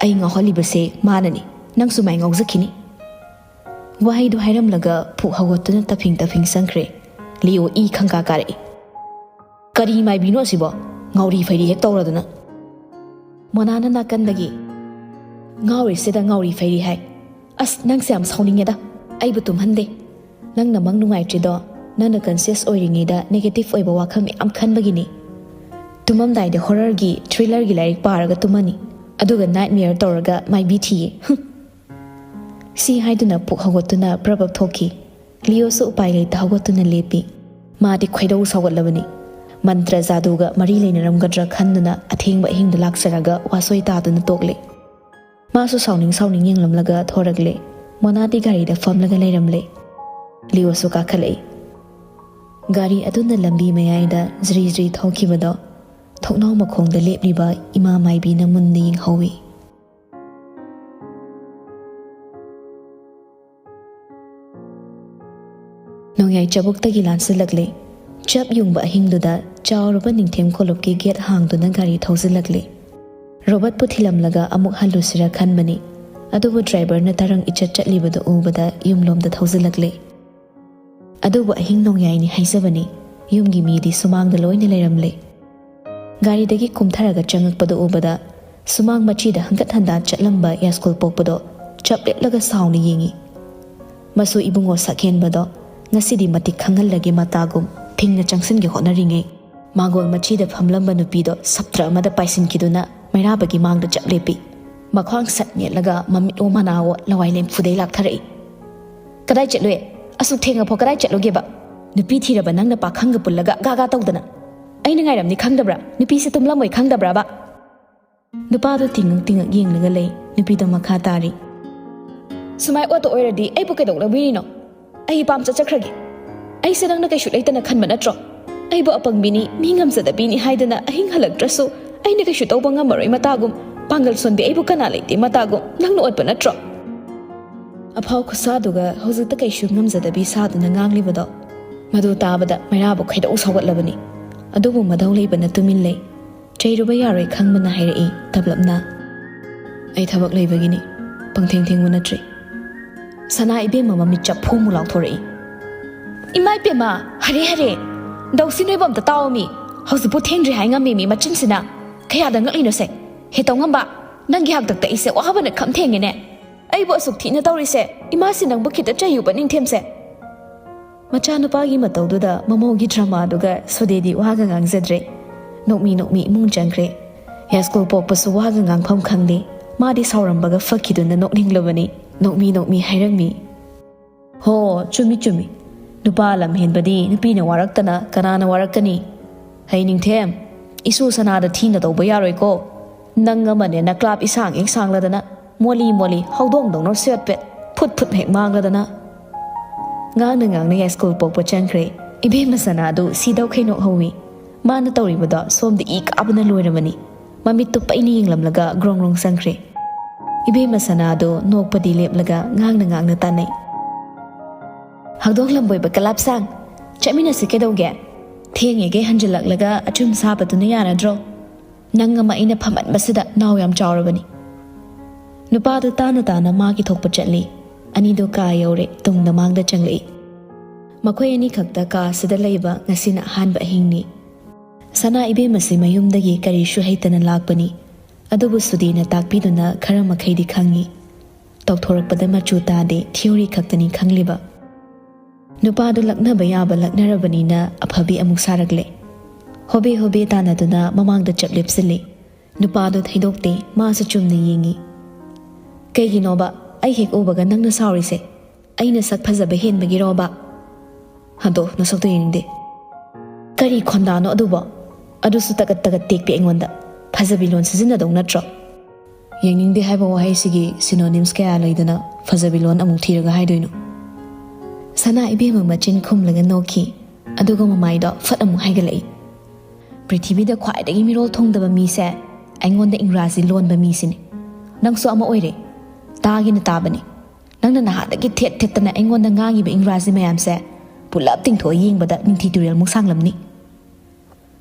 ꯑꯩ ꯉꯥꯎꯍꯜꯂꯤꯕꯁꯦ ꯃꯥꯅꯅꯤ꯫ ꯅꯪꯁꯨ ꯃꯥꯏ ꯉꯥꯎꯖꯈꯤꯅꯤ꯫" ꯋꯥꯍꯩꯗꯨ ꯍꯥꯏꯔꯝꯂꯒ ꯐꯨꯛ ꯍꯧꯒꯠꯇꯨꯅ ꯇꯐꯤꯡ ꯇꯐꯤꯡ ꯆꯪꯈ꯭ꯔꯦ꯫ ꯂꯤꯌꯣ ꯏ ꯈꯪꯀꯥ ꯀꯥꯔꯛꯏ꯫ "ꯀꯔꯤ ꯃꯥꯏꯕꯤꯅꯣ ꯑꯁꯤꯕꯣ? ꯉꯥꯎꯔꯤ ꯐꯩꯔꯤ ꯍꯦꯛ ꯇꯧꯔꯗꯅ꯫ ꯃꯣꯅꯥꯅ ꯅꯥꯀꯟꯗꯒꯤ, "ꯉꯥꯎꯔꯤꯁꯤꯗ ꯉꯥꯎꯔꯤ ꯐꯩꯔꯤ ꯍꯥꯏ꯫ ꯑꯁ, ꯅꯪꯁꯦ ꯌꯥꯝ ꯁꯥꯎꯅꯤꯡꯉꯦꯗ꯫ ꯑꯩꯕꯨ ꯇꯨꯝꯍꯟꯗꯦ꯫ ꯅꯪꯅ ꯃꯪ ꯅꯨꯡꯉꯥꯏꯇ꯭ꯔꯤꯗꯣ ꯅꯪꯅ conscious ꯑꯣꯏꯔꯤꯉꯩꯗ negative ꯑꯣꯏꯕ ꯋꯥꯈꯜ ꯃꯌꯥꯝ ꯈꯟꯕꯒꯤꯅꯤ꯫ ꯇꯨꯝꯃꯝꯗꯥꯏꯗ horrorꯒꯤ, thrillerꯒꯤ ꯂꯥꯏꯔꯤꯛ ꯄꯥꯔꯒ ꯇꯨꯝꯃꯅꯤ, ꯑꯗꯨꯒ nightmare ꯇꯧꯔꯒ ꯃꯥꯏꯕꯤ ꯊꯤꯌꯦ꯫ ꯍꯨꯝ!" ꯁꯤ ꯍꯥꯏꯗꯨꯅ ꯄꯨꯛ ꯍꯧꯒꯠꯇꯨꯅ ꯄ꯭ꯔꯕꯞ ꯊꯣꯛꯈꯤ꯫ ꯂꯤꯑꯣꯁꯨ ꯎꯄꯥꯏ ꯂꯩꯇ ꯍꯧꯒꯠꯇꯨꯅ ꯂꯦꯞꯄꯤ꯫ ꯃꯥꯗꯤ ꯈꯣꯏꯗꯧ ꯁꯥꯎꯒꯠꯂꯕꯅꯤ꯫ ꯃꯟꯇ꯭ꯔ ꯖꯥꯗꯨꯒ ꯃꯔꯤ ꯂꯩꯅꯔꯝꯒꯗ꯭ꯔꯥ ꯈꯟꯗꯨꯅ ꯑꯊꯦꯡꯕ ꯑꯍꯤꯡꯗ ꯂꯥꯛꯆꯔꯒ ꯋꯥꯁꯣꯏ ꯇꯥꯗꯨꯅ ꯇꯣꯛꯂꯦ꯫ ꯃꯥꯁꯨ ꯁꯥꯎꯅꯤꯡ ꯁꯥꯎꯅꯤꯡ ꯌꯦꯡꯂꯝꯂꯒ ꯊꯣꯔꯛꯂꯦ꯫ ꯃꯣꯅꯥꯗꯤ ꯒꯥꯔꯤꯗ ꯐꯝꯂꯒ ꯂꯩꯔꯝꯂꯦ꯫ ꯂꯤꯑꯣꯁꯨ ꯀꯥꯈꯠꯂꯛꯏ꯫ ꯒꯥꯔꯤ ꯑꯗꯨꯅ ꯂꯝꯕꯤ ꯃꯌꯥꯏꯗ ꯖ꯭ꯔꯤ ꯖ꯭ꯔꯤ ꯊꯧꯈꯤꯕꯗꯣ ꯊꯣꯡꯅꯥꯎ ꯃꯈꯣꯡꯗ ꯂꯦꯞꯂꯤꯕ ꯏꯃꯥ ꯃꯥꯏꯕꯤꯅ ꯃꯨꯟꯅ ꯌꯦꯡꯍꯧꯏ꯫ ꯅꯣꯡꯌꯥꯏ ꯆꯕꯨꯛꯇꯒꯤ ꯂꯥꯟꯁꯤꯜꯂꯛꯂꯦ꯫ ꯆꯞ ꯌꯨꯡꯕ ꯑꯍꯤꯡꯗꯨꯗ ꯆꯥꯎꯔꯕ ꯅꯤꯡꯊꯦꯝ ꯀꯣꯂꯨꯞꯀꯤ gate ꯍꯥꯡꯗꯨꯅ ꯒꯥꯔꯤ ꯊꯧꯖꯤꯜꯂꯛꯂꯦ꯫ ꯔꯣꯕꯔꯠꯄꯨ ꯊꯤꯜꯂꯝꯂꯒ ꯑꯃꯨꯛ ꯍꯜꯂꯨꯁꯤꯔ ꯈꯟꯕꯅꯤ, ꯑꯗꯨꯕꯨ driverꯅ ꯇꯔꯪ ꯏꯆꯠ ꯆꯠꯂꯤꯕꯗꯨ ꯎꯕꯗ ꯌꯨꯝꯂꯣꯝꯗ ꯊꯧꯖꯤꯜꯂꯛꯂꯦ꯫ ꯑꯗꯨꯕꯨ ꯑꯍꯤꯡ ꯅꯣꯡꯌꯥꯏꯅꯤ ꯍꯥꯏꯖꯕꯅꯤ, ꯌꯨꯝꯒꯤ ꯃꯤꯗꯤ ꯁꯨꯃꯥꯡꯗ ꯂꯣꯏꯅ ꯂꯩꯔꯝꯂꯦ꯫ ꯒꯥꯔꯤꯗꯒꯤ ꯀꯨꯝꯊꯔꯒ ꯆꯪꯉꯛꯄꯗꯨ ꯎꯕꯗ ꯁꯨꯃꯥꯡ ꯃꯆꯤꯗ ꯍꯪꯒꯠ ꯍꯟꯗꯥ ꯆꯠꯂꯝꯕ ꯌꯥꯏꯁ꯭ꯀꯨꯜ ꯄꯣꯛꯄꯗꯣ ꯆꯞ ꯂꯦꯞꯂꯒ ꯁꯥꯎꯅ ꯌꯦꯡꯏ꯫ ꯃꯁꯨ ꯏꯕꯨꯡꯉꯣ ꯁꯛꯍꯦꯟꯕꯗꯣ ꯉꯁꯤꯗꯤ ꯃꯇꯤꯛ ꯈꯪꯍꯜꯂꯒꯦ ꯃꯇꯥꯒꯨꯝ ꯊꯤꯡꯅ ꯆꯪꯁꯤꯟꯒꯦ ꯍꯣꯠꯅꯔꯤꯉꯩ, ꯃꯥꯡꯒꯣꯜ ꯃꯆꯤꯗ ꯐꯝꯂꯝꯕ ꯅꯨꯄꯤꯗꯣ ꯁꯞꯇ꯭ꯔ ꯑꯃꯗ ꯄꯥꯏꯁꯤꯟꯈꯤꯗꯨꯅ ꯃꯩꯔꯥꯕꯒꯤ ꯃꯥꯡꯗ ꯆꯞ ꯂꯦꯞꯄꯤ꯫ ꯃꯈ꯭ꯋꯥꯡ ꯁꯠ ꯅꯦꯠꯂꯒ ꯃꯃꯤꯠꯑꯣ ꯃꯅꯥꯑꯣ ꯂꯋꯥꯏ ꯂꯦꯝꯐꯨꯗꯩ ꯂꯥꯛꯊꯔꯛꯏ꯫ "ꯀꯗꯥꯏ ꯆꯠꯂꯨꯏ? ꯑꯁꯨꯛ ꯊꯦꯡꯉꯐꯥꯎ ꯀꯗꯥꯏ ꯆꯠꯂꯨꯒꯦꯕ? ꯅꯨꯄꯤ ꯊꯤꯔꯕ ꯅꯪꯅ ꯄꯥꯈꯪꯒ ꯄꯨꯜꯂꯒ ꯒꯥ ꯒꯥ ꯇꯧꯗꯅ꯫ ꯑꯩꯅ ꯉꯥꯏꯔꯝꯅꯤ ꯈꯪꯗꯕ꯭ꯔꯥ? ꯅꯨꯄꯤꯁꯦ ꯇꯨꯝꯂꯝꯃꯣꯏ ꯈꯪꯗꯕ꯭ꯔꯥꯕ?" ꯅꯨꯄꯥꯗꯣ ꯇꯤꯡꯉꯛ ꯇꯤꯡꯉꯛ ꯌꯦꯡꯂꯒ ꯂꯩ꯫ ꯅꯨꯄꯤꯗꯣ ꯃꯈꯥ ꯇꯥꯔꯤ꯫ "ꯁꯨꯃꯥꯏ ꯑꯣꯠꯇ ꯑꯣꯏꯔꯗꯤ ꯑꯩꯕꯨ ꯀꯩꯗꯧ ꯂꯧꯕꯤꯔꯤꯅꯣ? ꯑꯩ ꯏꯄꯥꯝ ꯆꯠꯆꯈ꯭ꯔꯒꯦ꯫ ꯑꯩꯁꯦ ꯅꯪꯅ ꯀꯩꯁꯨ ꯂꯩꯇꯅ ꯈꯟꯕ ꯅꯠꯇ꯭ꯔꯣ? ꯑꯩꯕꯨ ꯑꯄꯪꯕꯤꯅꯤ, ꯃꯤ ꯉꯝꯖꯗꯕꯤꯅꯤ ꯍꯥꯏꯗꯅ ꯑꯍꯤꯡ ꯍꯜꯂꯛꯇ꯭ꯔꯁꯨ ꯑꯩꯅ ꯀꯩꯁꯨ ꯇꯧꯕ ꯉꯝꯃꯔꯣꯏ ꯃꯇꯥꯒꯨꯝ, ꯄꯥꯡꯒꯜ ꯁꯣꯟꯕꯤ ꯑꯩꯕꯨ ꯀꯅꯥ ꯂꯩꯇꯦ ꯃꯇꯥꯒꯨꯝ ꯅꯪꯅ ꯑꯣꯠꯄ ꯅꯠꯇ꯭ꯔꯣ?" ꯑꯐꯥꯎ ꯈꯨꯠꯁꯥꯗꯨꯒ ꯍꯧꯖꯤꯛꯇ ꯀꯩꯁꯨ ꯉꯝꯖꯗꯕꯤ ꯁꯥꯗꯨꯅ ꯉꯥꯡꯂꯤꯕꯗꯣ, ꯃꯗꯨ ꯇꯥꯕꯗ ꯃꯩꯔꯥꯕ ꯈꯣꯏꯗꯧ ꯁꯥꯎꯒꯠꯂꯕꯅꯤ꯫ ꯑꯗꯨꯕꯨ ꯃꯙꯧ ꯂꯩꯕꯅ ꯇꯨꯃꯤꯟ ꯂꯩ꯫ ꯆꯩꯔꯨꯕ ꯌꯥꯔꯣꯏ ꯈꯪꯕꯅ ꯍꯥꯏꯔꯛꯏ ꯇꯞꯂꯞꯅ, "ꯑꯩ ꯊꯕꯛ ꯂꯩꯕꯒꯤꯅꯤ, ꯄꯪꯊꯦꯡ ꯊꯦꯡꯕ ꯅꯠꯇ꯭ꯔꯤ꯫" ꯁꯅꯥ ꯏꯕꯦꯝꯃ ꯃꯃꯤꯠ ꯆꯞꯐꯨꯃꯨꯛ ꯂꯥꯎꯊꯣꯔꯛꯏ꯫ "ꯏꯃꯥ ꯏꯕꯦꯝꯃ, ꯍꯔꯦ ꯍꯔꯦ, ꯗꯧꯁꯤ ꯅꯣꯏꯕꯨ ꯑꯝꯇ ꯇꯥꯎꯑꯃꯤ꯫ ꯍꯧꯖꯤꯛꯄꯨ ꯊꯦꯡꯗ꯭ꯔꯤ ꯍꯥꯏ ꯉꯝꯃꯤ ꯃꯤ ꯃꯆꯤꯟꯁꯤꯅ꯫ ꯀꯌꯥꯗ ꯉꯛꯂꯤꯅꯣꯁꯦ? ꯍꯦ ꯇꯧꯉꯝꯕ, ꯅꯪꯒꯤ ꯍꯥꯛꯇꯛꯇ ꯑꯩꯁꯦ ꯋꯥꯕꯅ ꯈꯝ ꯊꯦꯡꯉꯦꯅꯦ꯫ ꯑꯩꯕꯨ ꯑꯁꯨꯛ ꯊꯤꯅ ꯇꯧꯔꯤꯁꯦ, ꯏꯃꯥꯁꯤ ꯅꯪꯕꯨ ꯈꯤꯇ ꯆꯩꯌꯨꯕ ꯅꯤꯡꯊꯦꯝꯁꯦ꯫ ꯃꯆꯥꯅꯨꯄꯥꯒꯤ ꯃꯇꯧꯗꯨꯗ ꯃꯃꯧꯒꯤ ꯗ꯭ꯔꯃꯥꯗꯨꯒ ꯁꯨꯗꯦꯗꯤ ꯋꯥꯒ ꯉꯥꯡꯖꯗ꯭ꯔꯦ꯫ ꯅꯣꯛꯃꯤ ꯅꯣꯛꯃꯤ ꯏꯃꯨꯡ ꯆꯪꯈ꯭ꯔꯦ꯫ ꯌꯥꯏꯁ꯭ꯀꯨꯜ ꯄꯣꯛꯄꯁꯨ ꯋꯥꯒ ꯉꯥꯡꯐꯝ ꯈꯪꯗꯦ꯫ ꯃꯥꯗꯤ ꯁꯥꯎꯔꯝꯕꯒ ꯐꯛꯈꯤꯗꯨꯅ ꯅꯣꯛꯅꯤꯡꯂꯕꯅꯤ꯫ ꯅꯣꯛꯃꯤ ꯅꯣꯛꯃꯤ ꯍꯥꯏꯔꯝꯃꯤ, "ꯍꯣ, ꯆꯨꯝꯃꯤ ꯆꯨꯝꯃꯤ꯫ ꯅꯨꯄꯥ ꯂꯝ ꯍꯦꯟꯕꯗꯤ ꯅꯨꯄꯤꯅ ꯋꯥꯔꯛꯇꯅ ꯀꯅꯥꯅ ꯋꯥꯔꯛꯀꯅꯤ? ꯍꯩ ꯅꯤꯡꯊꯦꯝ, ꯏꯁꯨ ꯁꯅꯥꯗ ꯊꯤꯅ ꯇꯧꯕ ꯌꯥꯔꯣꯏꯀꯣ꯫ ꯅꯪ ꯑꯃꯅꯦ ꯅꯀ꯭ꯂꯥꯞ ꯏꯁꯥꯡ ꯍꯦꯛ ꯁꯥꯡꯂꯗꯅ, ꯃꯣꯂꯤ ꯃꯣꯂꯤ ꯍꯧꯗꯣꯡꯗꯧꯅ ꯁꯦꯠꯄꯦꯠ ꯐꯨꯠ ꯐꯨꯠ ꯍꯦꯛ ꯃꯥꯡꯂꯗꯅ꯫" ꯉꯥꯡꯅ ꯉꯥꯡꯅ ꯌꯥꯏꯁ꯭ꯀꯨꯜ ꯄꯣꯛꯄ ꯆꯪꯈ꯭ꯔꯦ꯫ ꯏꯕꯦꯝꯃ ꯁꯅꯥꯗꯨ ꯁꯤꯗꯧꯈꯩ ꯅꯣꯛꯍꯧꯋꯤ꯫ ꯃꯥꯅ ꯇꯧꯔꯤꯕꯗꯣ ꯁꯣꯝꯗ ꯏ ꯀꯥꯕꯅ ꯂꯣꯏꯔꯕꯅꯤ꯫ ꯃꯃꯤꯠꯇꯨ ꯄꯩꯅ ꯌꯦꯡꯂꯝꯂꯒ ꯒ꯭ꯔꯣꯡ ꯒ꯭ꯔꯣꯡ ꯆꯪꯈ꯭ꯔꯦ꯫ ꯏꯕꯦꯝꯃ ꯁꯅꯥꯗꯨ ꯅꯣꯛꯄꯗꯤ ꯂꯦꯞꯂꯒ ꯉꯥꯡꯅ ꯉꯥꯡꯅ ꯇꯥꯅꯩ꯫ "ꯍꯧꯗꯣꯡ ꯂꯝꯕꯣꯏꯕ ꯀꯂꯥꯞꯁꯥꯡ, ꯆꯠꯃꯤꯟꯅꯁꯤ ꯀꯩꯗꯧꯒꯦ? ꯊꯦꯡꯉꯦꯒꯦ ꯍꯟꯖꯤꯜꯂꯛꯂꯒ ꯑꯆꯨꯝ ꯁꯥꯕꯗꯨꯅ ꯌꯥꯔꯗ꯭ꯔꯣ? ꯅꯪ ꯑꯃ ꯑꯩꯅ ꯐꯝꯃꯟꯕꯁꯤꯗ ꯅꯥꯎ ꯌꯥꯝ ꯆꯥꯎꯔꯕꯅꯤ꯫" ꯅꯨꯄꯥꯗꯨ ꯇꯥꯅ ꯇꯥꯅ ꯃꯥꯒꯤ ꯊꯣꯛꯄ ꯆꯠꯂꯤ꯫ ꯑꯅꯤꯗꯨ ꯀꯥ ꯌꯧꯔꯦ, ꯇꯨꯡꯗ ꯃꯥꯡꯗ ꯆꯪꯂꯛꯏ꯫ ꯃꯈꯣꯏ ꯑꯅꯤꯈꯛꯇ ꯀꯥ ꯑꯁꯤꯗ ꯂꯩꯕ ꯉꯁꯤꯅ ꯑꯍꯥꯟꯕ ꯑꯍꯤꯡꯅꯤ꯫ ꯁꯅꯥ ꯏꯕꯦꯝꯃꯁꯤ ꯃꯌꯨꯝꯗꯒꯤ ꯀꯔꯤꯁꯨ ꯍꯩꯇꯅ ꯂꯥꯛꯄꯅꯤ꯫ ꯑꯗꯨꯕꯨ ꯁꯨꯗꯤꯅ ꯇꯥꯛꯄꯤꯗꯨꯅ ꯈꯔ ꯃꯈꯩꯗꯤ ꯈꯪꯉꯤ꯫ ꯇꯧꯊꯣꯔꯛꯄꯗ ꯃꯆꯨ ꯇꯥꯗꯦ, ꯊꯤꯑꯣꯔꯤ ꯈꯛꯇꯅꯤ ꯈꯪꯂꯤꯕ꯫ ꯅꯨꯄꯥꯗꯨ ꯂꯛꯅꯕ ꯌꯥꯕ ꯂꯛꯅꯔꯕꯅꯤꯅ ꯑꯐꯕꯤ ꯑꯃꯨꯛ ꯁꯥꯔꯛꯂꯦ꯫ ꯍꯣꯕꯦ ꯍꯣꯕꯦ ꯇꯥꯟꯅꯗꯨꯅ ꯃꯃꯥꯡꯗ ꯆꯞ ꯂꯦꯞꯁꯤꯜꯂꯤ꯫ ꯅꯨꯄꯥꯗꯨ ꯊꯩꯗꯣꯛꯇꯦ, ꯃꯥꯁꯨ ꯆꯨꯝꯅ ꯌꯦꯡꯉꯤ꯫ "ꯀꯩꯒꯤꯅꯣꯕ ꯑꯩ ꯍꯦꯛ ꯎꯕꯒ ꯅꯪꯅ ꯁꯥꯎꯔꯤꯁꯦ? ꯑꯩꯅ ꯁꯛ ꯐꯖꯕ ꯍꯦꯟꯕꯒꯤꯔꯣꯕ?" "ꯑꯗꯣ ꯅꯁꯛꯇꯣ ꯌꯦꯡꯅꯤꯡꯗꯦ꯫" "ꯀꯔꯤ ꯈꯣꯟꯗꯥꯅꯣ ꯑꯗꯨꯕꯣ? ꯑꯗꯨꯁꯨ ꯇꯒꯠ ꯇꯒꯠ ꯇꯦꯛꯄꯤ ꯑꯩꯉꯣꯟꯗ꯫ ꯐꯖꯕꯤ ꯂꯣꯟ ꯁꯤꯖꯤꯟꯅꯗꯧ ꯅꯠꯇ꯭ꯔꯣ?" "ꯌꯦꯡꯅꯤꯡꯗꯦ ꯍꯥꯏꯕ ꯋꯥꯍꯩꯁꯤꯒꯤ synonyms ꯀꯌꯥ ꯂꯩꯗꯅ, ꯐꯖꯕꯤ ꯂꯣꯟ ꯑꯃꯨꯛ ꯊꯤꯔꯒ ꯍꯥꯏꯗꯣꯏꯅꯣ?" ꯁꯅꯥ ꯏꯕꯦꯝꯃ ꯃꯆꯤꯟ ꯈꯨꯝꯂꯒ ꯅꯣꯛꯈꯤ꯫ ꯑꯗꯨꯒ ꯃꯃꯥꯏꯗꯣ ꯐꯠ ꯑꯃꯨꯛ ꯍꯥꯏꯒꯠꯂꯛꯏ꯫ "ꯄ꯭ꯔꯤꯊꯤꯕꯤꯗ ꯈ꯭ꯋꯥꯏꯗꯒꯤ ꯃꯤꯔꯣꯜ ꯊꯣꯡꯗꯕ ꯃꯤꯁꯦ ꯑꯩꯉꯣꯟꯗ ꯏꯪꯒ꯭ꯔꯥꯖꯤ ꯂꯣꯟꯕ ꯃꯤꯁꯤꯅꯤ꯫ ꯅꯪꯁꯨ ꯑꯃ ꯑꯣꯏꯔꯦ꯫ ꯇꯥꯒꯤꯅ ꯇꯥꯕꯅꯤ꯫ ꯅꯪꯅ ꯅꯍꯥꯟꯗꯒꯤ ꯊꯦꯠ ꯊꯦꯠꯇꯅ ꯑꯩꯉꯣꯟꯗ ꯉꯥꯡꯉꯤꯕ ꯏꯪꯒ꯭ꯔꯥꯖꯤ ꯃꯌꯥꯝꯁꯦ ꯄꯨꯂꯞ ꯇꯤꯡꯊꯣꯛꯑ ꯌꯦꯡꯕꯗ ꯅꯤꯡꯊꯤ ꯇꯨꯔꯦꯜꯃꯨꯛ ꯁꯥꯡꯂꯝꯅꯤ꯫"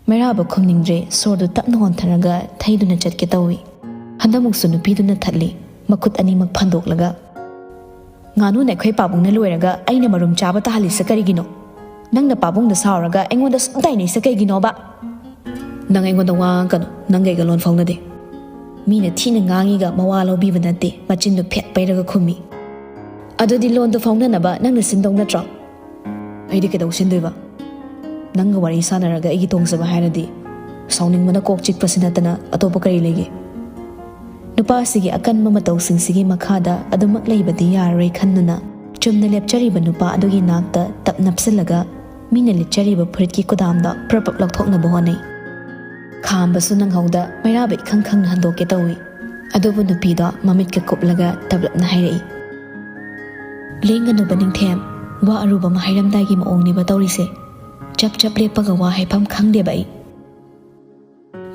ꯃꯩꯔꯥꯕ ꯈꯨꯝꯅꯤꯡꯗ꯭ꯔꯦ, ꯁꯣꯔꯗꯨ ꯇꯞꯅ ꯍꯣꯟꯊꯔꯒ ꯊꯩꯗꯨꯅ ꯆꯠꯀꯦ ꯇꯧꯏ꯫ ꯍꯟꯗꯛꯃꯨꯛꯁꯨ ꯅꯨꯄꯤꯗꯨꯅ ꯊꯠꯂꯤ, ꯃꯈꯨꯠ ꯑꯅꯤꯃꯛ ꯐꯟꯗꯣꯛꯂꯒ꯫ "ꯉꯥꯅꯨꯅ ꯑꯩꯈꯣꯏ ꯄꯥꯕꯨꯡꯅ ꯂꯣꯏꯔꯒ ꯑꯩꯅ ꯃꯔꯨꯝ ꯆꯥꯕ ꯇꯥꯍꯜꯂꯤꯁꯦ ꯀꯔꯤꯒꯤꯅꯣ? ꯅꯪꯅ ꯄꯥꯕꯨꯡꯗ ꯁꯥꯎꯔꯒ ꯑꯩꯉꯣꯟꯗ ꯁꯨꯝ ꯇꯥꯏꯅꯩꯁꯦ ꯀꯩꯒꯤꯅꯣꯕ?" "ꯅꯪ ꯑꯩꯉꯣꯟꯗ ꯋꯥ ꯉꯥꯡꯒꯅꯨ꯫ ꯅꯪꯒ ꯑꯩꯒ ꯂꯣꯟ ꯐꯥꯎꯅꯗꯦ꯫ ꯃꯤꯅ ꯊꯤꯅ ꯉꯥꯡꯉꯤꯒ ꯃꯋꯥ ꯂꯧꯕꯤꯕ ꯅꯠꯇꯦ", ꯃꯆꯤꯟꯗꯨ ꯐꯦꯠ ꯄꯩꯔꯒ ꯈꯨꯝꯃꯤ꯫ "ꯑꯗꯨꯗꯤ ꯂꯣꯟꯗꯨ ꯐꯥꯎꯅꯅꯕ ꯅꯪꯅ ꯁꯤꯟꯗꯧ ꯅꯠꯇ꯭ꯔꯣ?" "ꯑꯩꯗꯤ ꯀꯩꯗꯧ ꯁꯤꯟꯗꯣꯏꯕ? ꯅꯪꯒ ꯋꯥꯔꯤ ꯁꯥꯟꯅꯔꯒ ꯑꯩꯒꯤ ꯇꯣꯡꯖꯕ ꯍꯥꯏꯔꯗꯤ ꯁꯥꯎꯅꯤꯡꯕꯅ ꯀꯣꯛ ꯆꯤꯛꯄꯁꯤ ꯅꯠꯇꯅ ꯑꯇꯣꯞꯄ ꯀꯔꯤ ꯂꯩꯒꯦ?" ꯅꯨꯄꯥ ꯑꯁꯤꯒꯤ ꯑꯀꯟꯕ ꯃꯇꯧꯁꯤꯡꯁꯤꯒꯤ ꯃꯈꯥꯗ ꯑꯗꯨꯃꯛ ꯂꯩꯕꯗꯤ ꯌꯥꯔꯔꯣꯏ ꯈꯟꯗꯨꯅ, ꯆꯨꯝꯅ ꯂꯦꯞꯆꯔꯤꯕ ꯅꯨꯄꯥ ꯑꯗꯨꯒꯤ ꯅꯥꯛꯇ ꯇꯞ ꯅꯞꯁꯤꯜꯂꯒ ꯃꯤꯅ ꯂꯤꯠꯆꯔꯤꯕ ꯐꯨꯔꯤꯠꯀꯤ ꯀꯨꯗꯥꯝꯗꯣ ꯄ꯭ꯔꯞ ꯄ꯭ꯔꯞ ꯂꯧꯊꯣꯛꯅꯕ ꯍꯣꯠꯅꯩ꯫ ꯈꯥꯝꯕꯁꯨ ꯅꯪꯍꯧꯗ ꯃꯩꯔꯥꯕ ꯏꯈꯪ ꯈꯪꯅ ꯍꯟꯗꯣꯛꯀꯦ ꯇꯧꯏ꯫ ꯑꯗꯨꯕꯨ ꯅꯨꯄꯤꯗꯣ ꯃꯃꯤꯠꯀ ꯀꯨꯞꯂꯒ ꯇꯞꯂꯞꯅ ꯍꯥꯏꯔꯛꯏ, "ꯂꯦꯡꯒꯅꯨꯕ ꯅꯤꯡꯊꯦꯝ, ꯋꯥ ꯑꯔꯨꯕ ꯑꯃ ꯍꯥꯏꯔꯝꯗꯥꯏꯒꯤ ꯃꯑꯣꯡꯅꯦꯕ ꯇꯧꯔꯤꯁꯦ꯫ ꯆꯞ ꯆꯞ ꯂꯦꯞꯄꯒ ꯋꯥ ꯍꯥꯏꯐꯝ ꯈꯪꯗꯦꯕ ꯑꯩ꯫"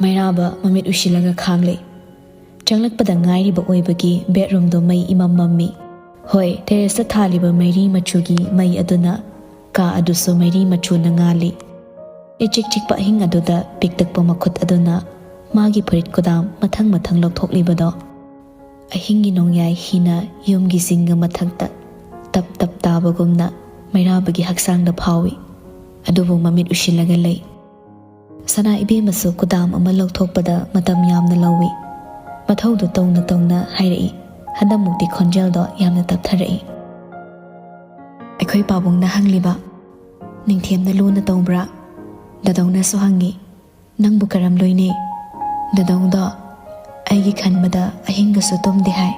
ꯃꯩꯔꯥꯕ ꯃꯃꯤꯠ ꯎꯏꯁꯤꯜꯂꯒ ꯈꯥꯡꯂꯦ꯫ ꯆꯪꯂꯛꯄꯗ ꯉꯥꯏꯔꯤꯕ ꯑꯣꯏꯕꯒꯤ ꯕꯦꯗꯔꯨꯝꯗꯣ ꯃꯩ ꯏꯃꯝ ꯃꯝꯃꯤ꯫ ꯍꯣꯏ, ꯇꯦꯔꯦꯁꯇ ꯊꯥꯜꯂꯤꯕ ꯃꯩꯔꯤ ꯃꯆꯨꯒꯤ ꯃꯩ ꯑꯗꯨꯅ ꯀꯥ ꯑꯗꯨꯁꯨ ꯃꯩꯔꯤ ꯃꯆꯨꯅ ꯉꯥꯜꯂꯤ꯫ ꯏꯆꯤꯛ ꯆꯤꯛꯄ ꯑꯍꯤꯡ ꯑꯗꯨꯗ ꯄꯤꯛꯇꯛꯄ ꯃꯈꯨꯠ ꯑꯗꯨꯅ ꯃꯥꯒꯤ ꯐꯨꯔꯤꯠ ꯀꯨꯗꯥꯝ ꯃꯊꯪ ꯃꯊꯪ ꯂꯧꯊꯣꯛꯂꯤꯕꯗꯣ ꯑꯍꯤꯡꯒꯤ ꯅꯣꯡꯌꯥꯏ ꯍꯤꯅ ꯌꯨꯝꯒꯤ ꯆꯤꯡꯒ ꯃꯊꯛꯇ ꯇꯞ ꯇꯞ ꯇꯥꯕꯒꯨꯝꯅ ꯃꯩꯔꯥꯕꯒꯤ ꯍꯛꯆꯥꯡꯗ ꯐꯥꯎꯏ꯫ ꯑꯗꯨꯕꯨ ꯃꯃꯤꯠ ꯎꯏꯁꯤꯜꯂꯒ ꯂꯩ꯫ ꯁꯅꯥ ꯏꯕꯦꯝꯃꯁꯨ ꯀꯨꯗꯥꯝ ꯑꯃ ꯂꯧꯊꯣꯛꯄꯗ ꯃꯇꯝ ꯌꯥꯝꯅ ꯂꯧꯏ꯫ ꯃꯊꯧꯗꯨ ꯇꯧꯅ ꯇꯧꯅ ꯍꯥꯏꯔꯛꯏ꯫ ꯍꯟꯗꯛꯃꯨꯛꯇꯤ ꯈꯣꯟꯖꯦꯜꯗꯣ ꯌꯥꯝꯅ ꯇꯞꯊꯔꯛꯏ꯫ ꯑꯩꯈꯣꯏ ꯄꯥꯕꯨꯡꯅ ꯍꯪꯂꯤꯕ, "ꯅꯤꯡꯊꯦꯝꯅ ꯂꯨꯅ ꯇꯧꯕ꯭ꯔꯥ?" ꯗꯥꯗꯧꯅꯁꯨ ꯍꯪꯉꯤ, "ꯅꯪꯕꯨ ꯀꯔꯝ ꯂꯣꯏꯅꯩ?" ꯗꯥꯗꯧꯗꯣ ꯑꯩꯒꯤ ꯈꯟꯕꯗ ꯑꯍꯤꯡꯒꯁꯨ ꯇꯨꯝꯗꯦ ꯍꯥꯏ꯫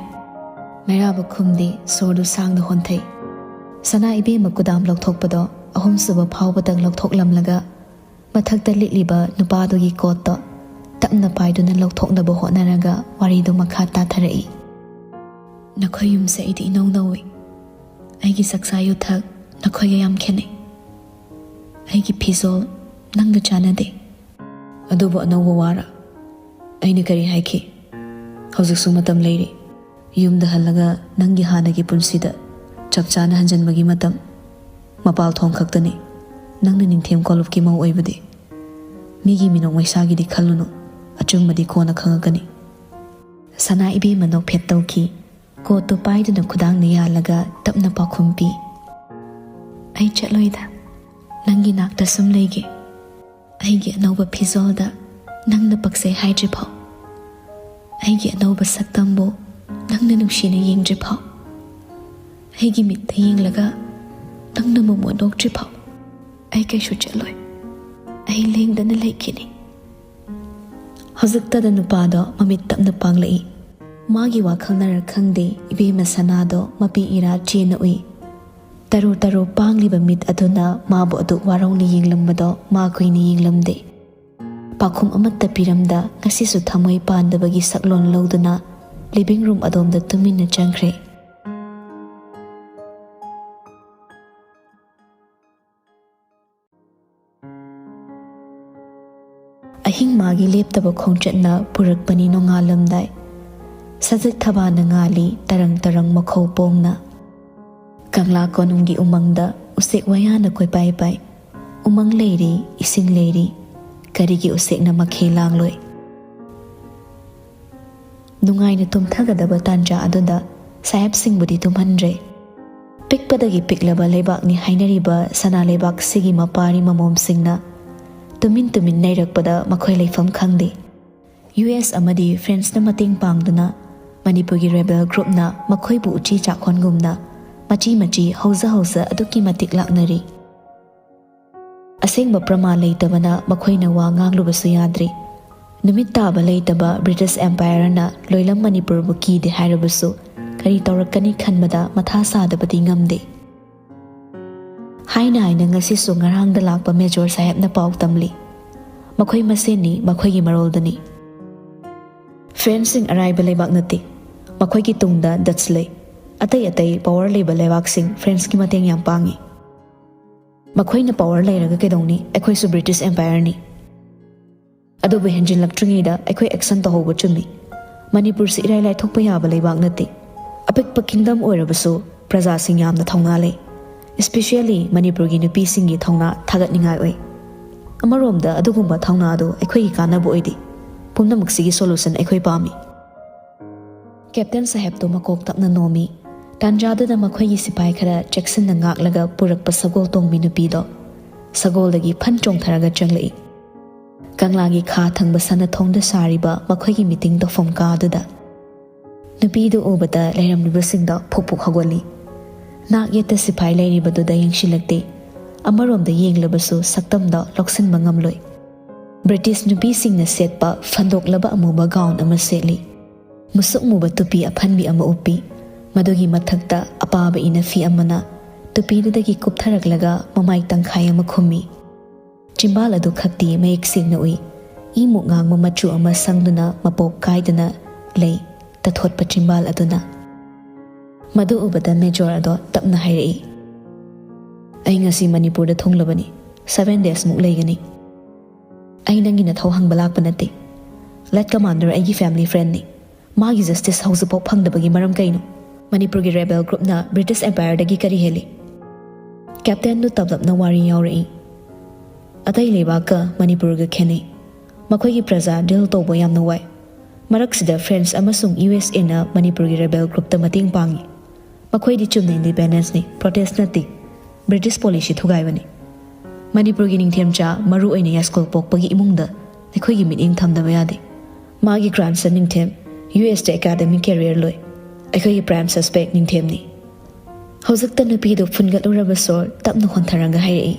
ꯃꯩꯔꯥꯕ ꯈꯨꯝꯗꯦ, ꯁꯣꯔꯗꯨ ꯁꯥꯡꯅ ꯍꯣꯟꯊꯩ꯫ ꯁꯅꯥ ꯏꯕꯦꯝꯃ ꯀꯨꯗꯥꯝ ꯂꯧꯊꯣꯛꯄꯗꯣ ꯑꯍꯨꯝꯁꯨꯕ ꯐꯥꯎꯕꯗꯪ ꯂꯧꯊꯣꯛꯂꯝꯂꯒ ꯃꯊꯛꯇ ꯂꯤꯠꯂꯤꯕ ꯅꯨꯄꯥꯗꯨꯒꯤ ꯀꯣꯠꯇꯣ ꯇꯞꯅ ꯄꯥꯏꯗꯨꯅ ꯂꯧꯊꯣꯛꯅꯕ ꯍꯣꯠꯅꯔꯒ ꯋꯥꯔꯤꯗꯨ ꯃꯈꯥ ꯇꯥꯊꯔꯛꯏ꯫ "ꯅꯈꯣꯏ ꯌꯨꯝꯁꯦ ꯑꯩꯗꯤ ꯏꯅꯧ ꯅꯧꯏ꯫ ꯑꯩꯒꯤ ꯆꯥꯛꯆꯥ ꯌꯨꯊꯛ ꯅꯈꯣꯏꯒ ꯌꯥꯝ ꯈꯦꯠꯅꯩ꯫ ꯑꯩꯒꯤ ꯐꯤꯖꯣꯜ ꯅꯪꯒ ꯆꯥꯟꯅꯗꯦ꯫ ꯑꯗꯨꯕꯨ ꯑꯅꯧꯕ ꯋꯥꯔ? ꯑꯩꯅ ꯀꯔꯤ ꯍꯥꯏꯈꯤ? ꯍꯧꯖꯤꯛꯁꯨ ꯃꯇꯝ ꯂꯩꯔꯤ꯫ ꯌꯨꯝꯗ ꯍꯜꯂꯒ ꯅꯪꯒꯤ ꯍꯥꯟꯅꯒꯤ ꯄꯨꯟꯁꯤꯗ ꯆꯞ ꯆꯥꯅ ꯍꯟꯖꯤꯟꯕꯒꯤ ꯃꯇꯝ꯫ ꯃꯄꯥꯜ ꯊꯣꯡ ꯈꯛꯇꯅꯤ ꯅꯪꯅ ꯅꯤꯡꯊꯦꯝ ꯀꯣꯂꯨꯞꯀꯤ ꯃꯧ ꯑꯣꯏꯕꯗꯤ꯫ ꯃꯤꯒꯤ ꯃꯤꯅꯣꯛ ꯃꯩꯁꯥꯒꯤꯗꯤ ꯈꯜꯂꯨꯅꯨ, ꯑꯆꯨꯝꯕꯗꯤ ꯀꯣꯟꯅ ꯈꯪꯉꯛꯀꯅꯤ꯫" ꯁꯅꯥ ꯏꯕꯦꯝꯃ ꯅꯣꯛꯐꯦꯠ ꯇꯧꯈꯤ꯫ ꯀꯣꯠꯇꯨ ꯄꯥꯏꯗꯨꯅ ꯈꯨꯗꯥꯡꯅ ꯌꯥꯜꯂꯒ ꯇꯞꯅ ꯄꯥꯎꯈꯨꯝ ꯄꯤ, "ꯑꯩ ꯆꯠꯂꯣꯏꯗ, ꯅꯪꯒꯤ ꯅꯥꯛꯇ ꯁꯨꯝ ꯂꯩꯒꯦ꯫ ꯑꯩꯒꯤ ꯑꯅꯧꯕ ꯐꯤꯖꯣꯜꯗ ꯅꯪꯅ ꯄꯛꯆꯩ ꯍꯥꯏꯗ꯭ꯔꯤꯐꯥꯎ, ꯑꯩꯒꯤ ꯑꯅꯧꯕ ꯁꯛꯇꯝꯕꯨ ꯅꯪꯅ ꯅꯨꯡꯁꯤꯅ ꯌꯦꯡꯗ꯭ꯔꯤꯐꯥꯎ, ꯑꯩꯒꯤ ꯃꯤꯠꯇ ꯌꯦꯡꯂꯒ ꯅꯪꯅ ꯃꯣꯃꯣꯟ ꯅꯣꯛꯇ꯭ꯔꯤꯐꯥꯎ ꯑꯩ ꯀꯩꯁꯨ ꯆꯠꯂꯣꯏ꯫ ꯑꯩ ꯂꯦꯡꯗꯅ ꯂꯩꯈꯤꯅꯤ꯫ ꯍꯧꯖꯤꯛꯇꯗ ꯅꯨꯄꯥꯗꯣ ꯃꯃꯤꯠ ꯇꯞꯅ ꯄꯥꯡꯂꯛꯏ꯫ ꯃꯥꯒꯤ ꯋꯥꯈꯜꯅꯔ ꯈꯪꯗꯦ, ꯏꯕꯦꯝꯃ ꯁꯅꯥꯗꯣ ꯃꯄꯤ ꯏꯔꯥ ꯆꯦꯟꯅ ꯎꯏ꯫ ꯇꯔꯨ ꯇꯔꯨ ꯄꯥꯡꯂꯤꯕ ꯃꯤꯠ ꯑꯗꯨꯅ ꯃꯥꯕꯨ ꯑꯗꯨꯛ ꯋꯥꯔꯧꯅ ꯌꯦꯡꯂꯝꯕꯗꯣ ꯃꯥ ꯀꯨꯏꯅ ꯌꯦꯡꯂꯝꯗꯦ꯫ ꯄꯥꯎꯈꯨꯝ ꯑꯃꯠꯇ ꯄꯤꯔꯝꯗ ꯉꯁꯤꯁꯨ ꯊꯃꯣꯏ ꯄꯥꯟꯗꯕꯒꯤ ꯁꯛꯂꯣꯟ ꯂꯧꯗꯨꯅ ꯂꯤꯚꯤꯡ ꯔꯨꯝ ꯑꯗꯣꯝꯗ ꯇꯨꯃꯤꯟꯅ ꯆꯪꯈ꯭ꯔꯦ꯫ ꯑꯍꯤꯡ ꯃꯥꯒꯤ ꯂꯦꯞꯇꯕ ꯈꯣꯡꯆꯠꯅ ꯄꯨꯔꯛꯄꯅꯤ ꯅꯣꯡꯉꯥꯜꯂꯝꯗꯥꯏ꯫ ꯁꯖꯤꯛ ꯊꯕꯥꯅ ꯉꯥꯜꯂꯤ ꯇꯔꯪ ꯇꯔꯪ ꯃꯈꯧ ꯄꯣꯡꯅ꯫ ꯀꯪꯂꯥ ꯀꯣꯅꯨꯡꯒꯤ ꯎꯃꯪꯗ ꯎꯆꯦꯛ ꯋꯥꯌꯥꯅ ꯀꯣꯏꯄꯥꯏ ꯄꯥꯏ꯫ ꯎꯃꯪ ꯂꯩꯔꯤ, ꯏꯁꯤꯡ ꯂꯩꯔꯤ, ꯀꯔꯤꯒꯤ ꯎꯆꯦꯛꯅ ꯃꯈꯦ ꯂꯥꯡꯂꯣꯏ? ꯅꯨꯡꯉꯥꯏꯅ ꯇꯨꯝꯊꯒꯗꯕ ꯇꯥꯟꯖꯥ ꯑꯗꯨꯗ ꯁꯥꯍꯦꯕꯁꯤꯡꯕꯨꯗꯤ ꯇꯨꯝꯍꯟꯗ꯭ꯔꯦ꯫ ꯄꯤꯛꯄꯗꯒꯤ ꯄꯤꯛꯂꯕ ꯂꯩꯕꯥꯛꯅꯤ ꯍꯥꯏꯅꯔꯤꯕ ꯁꯅꯥ ꯂꯩꯕꯥꯛꯁꯤꯒꯤ ꯃꯄꯥꯔꯤ ꯃꯃꯣꯝꯁꯤꯡꯅ ꯇꯨꯃꯤꯟ ꯇꯨꯃꯤꯟ ꯅꯩꯔꯛꯄꯗ ꯃꯈꯣꯏ ꯂꯩꯐꯝ ꯈꯪꯗꯦ꯫ ꯌꯨ ꯑꯦꯁ ꯑꯃꯗꯤ ꯐ꯭ꯔꯦꯟꯁꯅ ꯃꯇꯦꯡ ꯄꯥꯡꯗꯨꯅ ꯃꯅꯤꯄꯨꯔꯒꯤ ꯔꯦꯕꯦꯜ ꯒ꯭ꯔꯨꯞꯅ ꯃꯈꯣꯏꯕꯨ ꯎꯆꯤ ꯆꯥꯛꯍꯣꯟꯒꯨꯝꯅ ꯃꯆꯤ ꯃꯆꯤ ꯍꯧꯖ ꯍꯧꯖ ꯑꯗꯨꯛꯀꯤ ꯃꯇꯤꯛ ꯂꯥꯛꯅꯔꯤ꯫ ꯑꯁꯦꯡꯕ ꯄ꯭ꯔꯃꯥꯟ ꯂꯩꯇꯕꯅ ꯃꯈꯣꯏꯅ ꯋꯥ ꯉꯥꯡꯂꯨꯕꯁꯨ ꯌꯥꯗ꯭ꯔꯤ꯫ ꯅꯨꯃꯤꯠ ꯇꯥꯕ ꯂꯩꯇꯕ ꯕ꯭ꯔꯤꯇꯤꯁ ꯑꯦꯝꯄꯥꯌꯔꯅ ꯂꯣꯏꯂꯝ ꯃꯅꯤꯄꯨꯔꯕꯨ ꯀꯤꯗꯦ ꯍꯥꯏꯔꯕꯁꯨ ꯀꯔꯤ ꯇꯧꯔꯛꯀꯅꯤ ꯈꯟꯕꯗ ꯃꯊꯥ ꯁꯥꯗꯕꯗꯤ ꯉꯝꯗꯦ꯫ ꯍꯥꯏꯅ ꯍꯥꯏꯅ ꯉꯁꯤꯁꯨ ꯉꯔꯥꯡꯗ ꯂꯥꯛꯄ ꯃꯦꯖꯣꯔ ꯁꯥꯍꯦꯕꯅ ꯄꯥꯎ ꯇꯝꯂꯤ꯫ ꯃꯈꯣꯏ ꯃꯁꯦꯟꯅꯤ, ꯃꯈꯣꯏꯒꯤ ꯃꯔꯣꯜꯗꯅꯤ꯫ ꯐ꯭ꯔꯦꯟꯁꯁꯤꯡ ꯑꯔꯥꯏꯕ ꯂꯩꯕꯥꯛ ꯅꯠꯇꯦ꯫ ꯃꯈꯣꯏꯒꯤ ꯇꯨꯡꯗ ꯗꯠꯁ ꯂꯩ꯫ ꯑꯇꯩ ꯑꯇꯩ ꯄꯥꯋꯔ ꯂꯩꯕ ꯂꯩꯕꯥꯛꯁꯤꯡ ꯐ꯭ꯔꯦꯟꯁꯀꯤ ꯃꯇꯦꯡ ꯌꯥꯝ ꯄꯥꯡꯉꯤ꯫ ꯃꯈꯣꯏꯅ ꯄꯥꯋꯔ ꯂꯩꯔꯒ ꯀꯩꯗꯧꯅꯤ? ꯑꯩꯈꯣꯏꯁꯨ ꯕ꯭ꯔꯤꯇꯤꯁ ꯑꯦꯝꯄꯥꯌꯔꯅꯤ꯫ ꯑꯗꯨꯕꯨ ꯍꯦꯟꯖꯤꯜꯂꯛꯇ꯭ꯔꯤꯉꯩꯗ ꯑꯩꯈꯣꯏ ꯑꯦꯛꯁꯟ ꯇꯧꯍꯧꯕ ꯆꯨꯝꯃꯤ꯫ ꯃꯅꯤꯄꯨꯔꯁꯤ ꯏꯔꯥꯏ ꯂꯥꯏꯊꯣꯛꯄ ꯌꯥꯕ ꯂꯩꯕꯥꯛ ꯅꯠꯇꯦ꯫ ꯑꯄꯤꯛꯄ ꯀꯤꯡꯗꯝ ꯑꯣꯏꯔꯕꯁꯨ ꯄ꯭ꯔꯖꯥꯁꯤꯡ ꯌꯥꯝꯅ ꯊꯧꯅꯥ ꯂꯩ꯫ Especially ꯃꯅꯤꯄꯨꯔꯒꯤ ꯅꯨꯄꯤꯁꯤꯡꯒꯤ ꯊꯧꯅꯥ ꯊꯥꯒꯠꯅꯤꯡꯉꯥꯏ ꯑꯣꯏ꯫ ꯑꯃꯔꯣꯝꯗ ꯑꯗꯨꯒꯨꯝꯕ ꯊꯧꯅꯥ ꯑꯗꯨ ꯑꯩꯈꯣꯏꯒꯤ ꯀꯥꯟꯅꯕ ꯑꯣꯏꯗꯦ꯫ ꯄꯨꯝꯅꯃꯛꯁꯤꯒꯤ ꯁꯣꯂꯨꯁꯟ ꯑꯩꯈꯣꯏ ꯄꯥꯝꯃꯤ꯫ ꯀꯦꯞꯇꯦꯟ ꯁꯥꯍꯦꯕꯇꯨ ꯃꯀꯣꯛ ꯇꯞꯅ ꯅꯣꯝꯃꯤ꯫ ꯇꯥꯟꯖꯥꯗꯨꯗ ꯃꯈꯣꯏꯒꯤ ꯁꯤꯄꯥꯏ ꯈꯔ ꯆꯦꯛꯁꯤꯟꯅ ꯉꯥꯛꯂꯒ ꯄꯨꯔꯛꯄ ꯁꯒꯣꯜ ꯇꯣꯡꯕꯤ ꯅꯨꯄꯤꯗꯣ ꯁꯒꯣꯜꯗꯒꯤ ꯐꯟ ꯆꯣꯡꯊꯔꯒ ꯆꯪꯂꯛꯏ꯫ ꯀꯪꯂꯥꯒꯤ ꯈꯥ ꯊꯪꯕ ꯁꯅꯥꯊꯣꯡꯗ ꯁꯥꯔꯤꯕ ꯃꯈꯣꯏꯒꯤ ꯃꯤꯇꯤꯡ ꯇꯧꯐꯝ ꯀꯥ ꯑꯗꯨꯗ꯫ ꯅꯨꯄꯤꯗꯨ ꯎꯕꯗ ꯂꯩꯔꯝꯂꯤꯕꯁꯤꯡꯗꯣ ꯐꯨꯛ ꯐꯨꯛ ꯍꯧꯒꯠꯂꯤ꯫ ꯅꯥꯛ ꯌꯦꯠꯇ ꯁꯤꯐꯥꯏ ꯂꯩꯔꯤꯕꯗꯨꯗ ꯌꯦꯡꯁꯤꯜꯂꯛꯇꯦ꯫ ꯑꯃꯔꯣꯝꯗ ꯌꯦꯡꯂꯕꯁꯨ ꯁꯛꯇꯝꯗꯣ ꯂꯧꯁꯤꯟꯕ ꯉꯝꯂꯣꯏ꯫ ꯕ꯭ꯔꯤꯇꯤꯁ ꯅꯨꯄꯤꯁꯤꯡꯅ ꯁꯦꯠꯄ ꯐꯟꯗꯣꯛꯂꯕ ꯑꯃꯨꯕ ꯒꯥꯎꯟ ꯑꯃ ꯁꯦꯠꯂꯤ꯫ ꯃꯨꯁꯨꯛ ꯃꯨꯕ ꯇꯨꯄꯤ ꯑꯐꯟꯕꯤ ꯑꯃ ꯎꯞꯄꯤ꯫ ꯃꯗꯨꯒꯤ ꯃꯊꯛꯇ ꯑꯄꯥꯕ ꯏꯅꯐꯤ ꯑꯃꯅ ꯇꯨꯄꯤꯗꯨꯗꯒꯤ ꯀꯨꯞꯊꯔꯛꯂꯒ ꯃꯃꯥꯏ ꯇꯪꯈꯥꯏ ꯑꯃ ꯈꯨꯝꯃꯤ꯫ ꯆꯤꯝꯕꯥꯜ ꯑꯗꯨ ꯈꯛꯇꯤ ꯃꯌꯦꯛ ꯁꯦꯡꯅ ꯎꯏ꯫ ꯏꯃꯨꯛ ꯉꯥꯡꯕ ꯃꯆꯨ ꯑꯃ ꯁꯪꯗꯨꯅ ꯃꯄꯣꯞ ꯀꯥꯏꯗꯅ ꯂꯩ ꯇꯊꯣꯠꯄ ꯆꯤꯝꯕꯥꯜ ꯑꯗꯨꯅ꯫ ꯃꯗꯨ ꯎꯕꯗ ꯃꯦꯖꯣꯔ ꯑꯗꯣ ꯇꯞꯅ ꯍꯥꯏꯔꯛꯏ, "ꯑꯩ ꯉꯁꯤ ꯃꯅꯤꯄꯨꯔꯗ ꯊꯨꯡꯂꯕꯅꯤ꯫ ꯁꯚꯦꯟ ꯗꯦꯖꯃꯨꯛ ꯂꯩꯒꯅꯤ꯫ ꯑꯩ ꯅꯪꯒꯤ ꯅꯊꯧ ꯍꯪꯕ ꯂꯥꯛꯄ ꯅꯠꯇꯦ꯫ ꯂꯦꯠ ꯀꯃꯥꯟꯗꯔ ꯑꯩꯒꯤ ꯐꯦꯃꯤꯂꯤ ꯐ꯭ꯔꯦꯟꯅꯤ꯫ ꯃꯥꯒꯤ ꯖꯁꯇꯤꯁ ꯍꯧꯖꯤꯛꯐꯥꯎ ꯐꯪꯗꯕꯒꯤ ꯃꯔꯝ ꯀꯩꯅꯣ? ꯃꯅꯤꯄꯨꯔꯒꯤ ꯔꯦꯕꯦꯜ ꯒ꯭ꯔꯨꯞꯅ ꯕ꯭ꯔꯤꯇꯤꯁ ꯑꯦꯝꯄꯥꯌꯔꯗꯒꯤ ꯀꯔꯤ ꯍꯦꯜꯂꯤ?" ꯀꯦꯞꯇꯦꯟꯗꯨ ꯇꯞꯂꯞꯅ ꯋꯥꯔꯤ ꯌꯥꯎꯔꯛꯏ꯫ "ꯑꯇꯩ ꯂꯩꯕꯥꯛꯀ ꯃꯅꯤꯄꯨꯔꯒ ꯈꯦꯠꯅꯩ꯫ ꯃꯈꯣꯏꯒꯤ ꯄ꯭ꯔꯖꯥ ꯗꯤꯜ ꯇꯧꯕ ꯌꯥꯝꯅ ꯋꯥꯏ꯫ ꯃꯔꯛꯁꯤꯗ ꯐ꯭ꯔꯦꯟꯁ ꯑꯃꯁꯨꯡ ꯌꯨ ꯑꯦꯁ ꯑꯦꯅ ꯃꯅꯤꯄꯨꯔꯒꯤ ꯔꯦꯕꯦꯜ ꯒ꯭ꯔꯨꯞꯇ ꯃꯇꯦꯡ ꯄꯥꯡꯉꯤ꯫ ꯃꯈꯣꯏꯗꯤ ꯆꯨꯝꯅ ꯏꯟꯗꯤꯄꯦꯟꯗꯦꯟꯁꯅꯤ, ꯄ꯭ꯔꯣꯇꯦꯁ ꯅꯠꯇꯦ꯫ ꯕ꯭ꯔꯤꯇꯤꯁ ꯄꯣꯂꯤꯁꯤ ꯊꯨꯒꯥꯏꯕꯅꯤ꯫ ꯃꯅꯤꯄꯨꯔꯒꯤ ꯅꯤꯡꯊꯦꯝꯆꯥ, ꯃꯔꯨ ꯑꯣꯏꯅ ꯌꯥꯏꯁ꯭ꯀꯨꯜ ꯄꯣꯛꯄꯒꯤ ꯏꯃꯨꯡꯗ ꯑꯩꯈꯣꯏꯒꯤ ꯃꯤꯠꯌꯦꯡ ꯊꯝꯗꯕ ꯌꯥꯗꯦ꯫ ꯃꯥꯒꯤ ꯒ꯭ꯔꯥꯟꯁꯟ ꯅꯤꯡꯊꯦꯝ ꯌꯨ ꯑꯦꯁꯇ ꯑꯦꯀꯥꯗꯃꯤꯛ ꯀꯦꯔꯤꯌꯔ ꯂꯣꯏ꯫ ꯑꯩꯈꯣꯏꯒꯤ ꯄ꯭ꯔꯥꯏꯝ ꯁꯁꯄꯦꯛ ꯅꯤꯡꯊꯦꯝꯅꯤ꯫" ꯍꯧꯖꯤꯛꯇ ꯅꯨꯄꯤꯗꯨ ꯐꯨꯟꯒꯠꯂꯨꯔꯕ ꯁꯣꯔ ꯇꯞꯅ ꯍꯣꯟꯊꯔꯒ ꯍꯥꯏꯔꯛꯏ,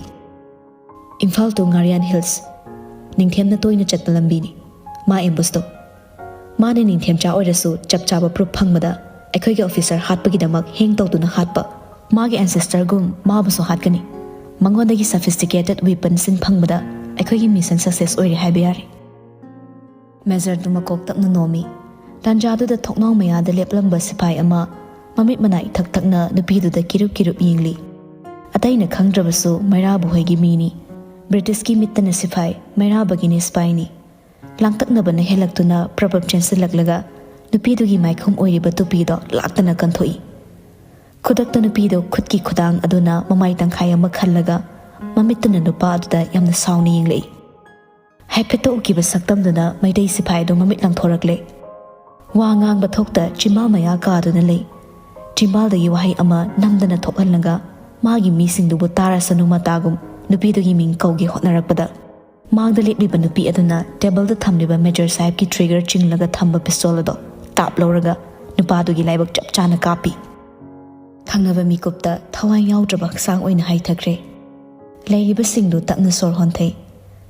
"ꯏꯝꯐꯥꯜ ꯇꯨ ꯉꯥꯔꯤꯌꯥꯟ ꯍꯤꯜꯁ, ꯅꯤꯡꯊꯦꯝꯅ ꯇꯣꯏꯅ ꯆꯠꯄ ꯂꯝꯕꯤꯅꯤ꯫ ꯃꯥ ꯑꯦꯝꯕꯨꯁꯇꯣ꯫ ꯃꯥꯅ ꯅꯤꯡꯊꯦꯝꯆꯥ ꯑꯣꯏꯔꯁꯨ ꯆꯞ ꯆꯥꯕ ꯄ꯭ꯔꯨꯐ ꯐꯪꯕꯗ ꯑꯩꯈꯣꯏꯒꯤ ꯑꯣꯐꯤꯁꯔ ꯍꯥꯠꯄꯒꯤꯗꯃꯛ ꯍꯦꯡ ꯇꯧꯗꯨꯅ ꯍꯥꯠꯄ꯫ ꯃꯥꯒꯤ ꯑꯦꯟꯁꯦꯁꯇꯔꯒꯨꯝ ꯃꯥꯕꯨꯁꯨ ꯍꯥꯠꯀꯅꯤ꯫ ꯃꯉꯣꯟꯗꯒꯤ ꯁꯐꯤꯁꯇꯤꯀꯦꯇꯦꯠ ꯋꯦꯄꯟꯁꯤꯡ ꯐꯪꯕꯗ ꯑꯩꯈꯣꯏꯒꯤ ꯃꯤꯁꯟ ꯁꯛꯁꯦꯁ ꯑꯣꯏꯔꯦ ꯍꯥꯏꯕ ꯌꯥꯔꯦ꯫" ꯃꯦꯖꯔꯗꯨ ꯃꯀꯣꯛ ꯇꯞꯅ ꯅꯣꯝꯃꯤ꯫ ꯇꯥꯟꯖꯥꯗꯨꯗ ꯊꯣꯡꯅꯥꯎ ꯃꯌꯥꯗ ꯂꯦꯞꯂꯝꯕ ꯁꯤꯐꯥꯏ ꯑꯃ ꯃꯃꯤꯠ ꯃꯅꯥ ꯏꯊꯛ ꯊꯛꯅ ꯅꯨꯄꯤꯗꯨꯗ ꯀꯤꯔꯨꯞ ꯀꯤꯔꯨꯞ ꯌꯦꯡꯂꯤ꯫ ꯑꯇꯩꯅ ꯈꯪꯗ꯭ꯔꯕꯁꯨ ꯃꯩꯔꯥꯕ ꯍꯣꯏꯒꯤ ꯃꯤꯅꯤ꯫ ꯕ꯭ꯔꯤꯇꯤꯁꯀꯤ ꯃꯤꯠꯇꯅ ꯁꯤꯐꯥꯏ, ꯃꯩꯔꯥꯕꯒꯤꯅꯤ ꯁꯤꯐꯥꯏꯅꯤ꯫ ꯂꯥꯡꯇꯛꯅꯕꯅ ꯍꯦꯜꯂꯛꯇꯨꯅ ꯄ꯭ꯔꯞ ꯄ꯭ꯔꯞ ꯆꯦꯟꯁꯤꯜꯂꯛꯂꯒ ꯅꯨꯄꯤꯗꯨꯒꯤ ꯃꯥꯏꯈꯨꯝ ꯑꯣꯏꯔꯤꯕ ꯇꯨꯄꯤꯗꯣ ꯂꯥꯛꯇꯅ ꯀꯟꯊꯣꯛꯏ꯫ ꯈꯨꯗꯛꯇ ꯅꯨꯄꯤꯗꯣ ꯈꯨꯠꯀꯤ ꯈꯨꯗꯥꯡ ꯑꯗꯨꯅ ꯃꯃꯥꯏ ꯇꯪꯈꯥꯏ ꯑꯃ ꯈꯜꯂꯒ ꯃꯃꯤꯠꯇꯨꯅ ꯅꯨꯄꯥ ꯑꯗꯨꯗ ꯌꯥꯝꯅ ꯁꯥꯎꯅ ꯌꯦꯡꯂꯛꯏ꯫ ꯍꯥꯏꯐꯦꯠꯇ ꯎꯈꯤꯕ ꯁꯛꯇꯝꯗꯨꯅ ꯃꯩꯇꯩ ꯁꯤꯐꯥꯏꯗꯣ ꯃꯃꯤꯠ ꯂꯥꯡꯊꯣꯔꯛꯂꯦ꯫ ꯋꯥ ꯉꯥꯡꯕ ꯊꯣꯛꯇ ꯆꯤꯝꯕꯥꯜ ꯃꯌꯥ ꯀꯥꯗꯨꯅ ꯂꯩ꯫ ꯆꯤꯝꯕꯥꯜꯗꯒꯤ ꯋꯥꯍꯩ ꯑꯃ ꯅꯝꯗꯅ ꯊꯣꯛꯍꯜꯂꯒ ꯃꯥꯒꯤ ꯃꯤꯁꯤꯡꯗꯨꯕꯨ ꯇꯥꯔꯁꯅꯨ ꯃꯇꯥꯒꯨꯝ ꯅꯨꯄꯤꯗꯨꯒꯤ ꯃꯤꯡ ꯀꯧꯒꯦ ꯍꯣꯠꯅꯔꯛꯄꯗ, ꯃꯥꯡꯗ ꯂꯦꯞꯂꯤꯕ ꯅꯨꯄꯤ ꯑꯗꯨꯅ ꯇꯦꯕꯜꯗ ꯊꯝꯂꯤꯕ ꯃꯦꯖꯔ ꯁꯥꯍꯦꯕꯀꯤ ꯇ꯭ꯔꯤꯒꯔ ꯆꯤꯡꯂꯒ ꯊꯝꯕ ꯄꯤꯁꯇꯣꯜ ꯑꯗꯣ ꯇꯥꯞ ꯂꯧꯔꯒ ꯅꯨꯄꯥꯗꯨꯒꯤ ꯂꯥꯏꯕꯛ ꯆꯞ ꯆꯥꯅ ꯀꯥꯞꯄꯤ꯫ ꯈꯪꯅꯕ ꯃꯤꯀꯨꯞꯇ ꯊꯋꯥꯏ ꯌꯥꯎꯗ꯭ꯔꯕ ꯍꯛꯆꯥꯡ ꯑꯣꯏꯅ ꯍꯥꯏꯊꯈ꯭ꯔꯦ꯫ ꯂꯩꯔꯤꯕꯁꯤꯡꯗꯨ ꯇꯞꯅ ꯁꯣꯔ ꯍꯣꯟꯊꯩ꯫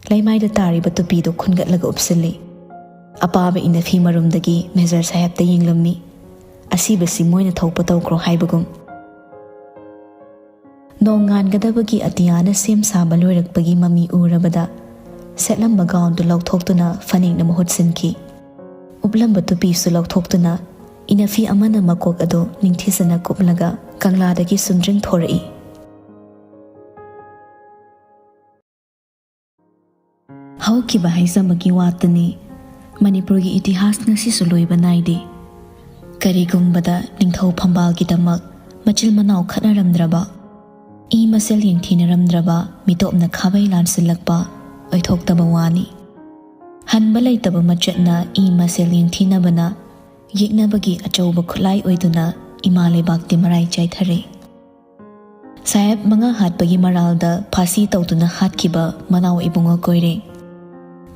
ꯂꯩꯃꯥꯏꯗ ꯇꯥꯔꯤꯕ ꯇꯨꯄꯤꯗꯨ ꯈꯨꯟꯒꯠꯂꯒ ꯎꯞꯁꯤꯜꯂꯤ꯫ ꯑꯄꯥꯕ ꯏꯅꯐꯤ ꯃꯔꯨꯝꯗꯒꯤ ꯃꯦꯖꯔ ꯁꯥꯍꯦꯕꯇ ꯌꯦꯡꯂꯝꯃꯤ꯫ ꯑꯁꯤꯕꯁꯤ ꯃꯣꯏꯅ ꯊꯣꯛꯄ ꯇꯧꯈ꯭ꯔꯣ ꯍꯥꯏꯕꯒꯨꯝ꯫ ꯅꯣꯡ ꯉꯥꯟꯒꯗꯕꯒꯤ ꯑꯇꯤꯌꯥꯅ ꯁꯦꯝ ꯁꯥꯕ ꯂꯣꯏꯔꯛꯄꯒꯤ ꯃꯃꯤ ꯎꯔꯕꯗ ꯁꯦꯠꯂꯝꯕ ꯒꯥꯎꯟꯗꯨ ꯂꯧꯊꯣꯛꯇꯨꯅ ꯐꯅꯦꯛꯅ ꯃꯍꯨꯠ ꯁꯤꯟꯈꯤ꯫ ꯎꯞꯂꯝꯕ ꯇꯨꯄꯤꯁꯨ ꯂꯧꯊꯣꯛꯇꯨꯅ ꯏꯅꯐꯤ ꯑꯃꯅ ꯃꯀꯣꯛ ꯑꯗꯨ ꯅꯤꯡꯊꯤꯖꯅ ꯀꯨꯞꯂꯒ ꯀꯪꯂꯥꯗꯒꯤ ꯁꯨꯝꯗ꯭ꯔꯤꯡ ꯊꯣꯔꯛꯏ꯫ ꯍꯧꯈꯤꯕ ꯍꯥꯏꯖꯕꯒꯤ ꯋꯥꯇꯅꯤ꯫ ꯃꯅꯤꯄꯨꯔꯒꯤ ꯏꯇꯤꯍꯥꯁ ꯉꯁꯤꯁꯨ ꯂꯣꯏꯕ ꯅꯥꯏꯗꯦ꯫ ꯀꯔꯤꯒꯨꯝꯕꯗ ꯅꯤꯡꯊꯧ ꯐꯝꯕꯥꯜꯒꯤꯗꯃꯛ ꯃꯆꯤꯜ ꯃꯅꯥꯎ ꯈꯠꯅꯔꯝꯗ꯭ꯔꯕ, ꯏ ꯃꯁꯦꯜ ꯌꯦꯡꯊꯤꯅꯔꯝꯗ꯭ꯔꯕ ꯃꯤꯇꯣꯞꯅ ꯈꯥꯕꯩ ꯂꯥꯟꯁꯤꯜꯂꯛꯄ ꯑꯣꯏꯊꯣꯛꯇꯕ ꯋꯥꯅꯤ꯫ ꯍꯟꯕ ꯂꯩꯇꯕ ꯃꯆꯠꯅ ꯏ ꯃꯁꯦꯜ ꯌꯦꯡꯊꯤꯅꯕꯅ ꯌꯦꯛꯅꯕꯒꯤ ꯑꯆꯧꯕ ꯈꯨꯠꯂꯥꯏ ꯑꯣꯏꯗꯨꯅ ꯏꯃꯥ ꯂꯩꯕꯥꯛꯇꯤ ꯃꯔꯥꯏ ꯆꯥꯏꯊꯔꯦ꯫ ꯁꯥꯍꯦꯕ ꯃꯉꯥ ꯍꯥꯠꯄꯒꯤ ꯃꯔꯥꯜꯗ ꯐꯥꯁꯤ ꯇꯧꯗꯨꯅ ꯍꯥꯠꯈꯤꯕ ꯃꯅꯥꯎ ꯏꯕꯨꯡꯉꯣ ꯀꯣꯏꯔꯦ꯫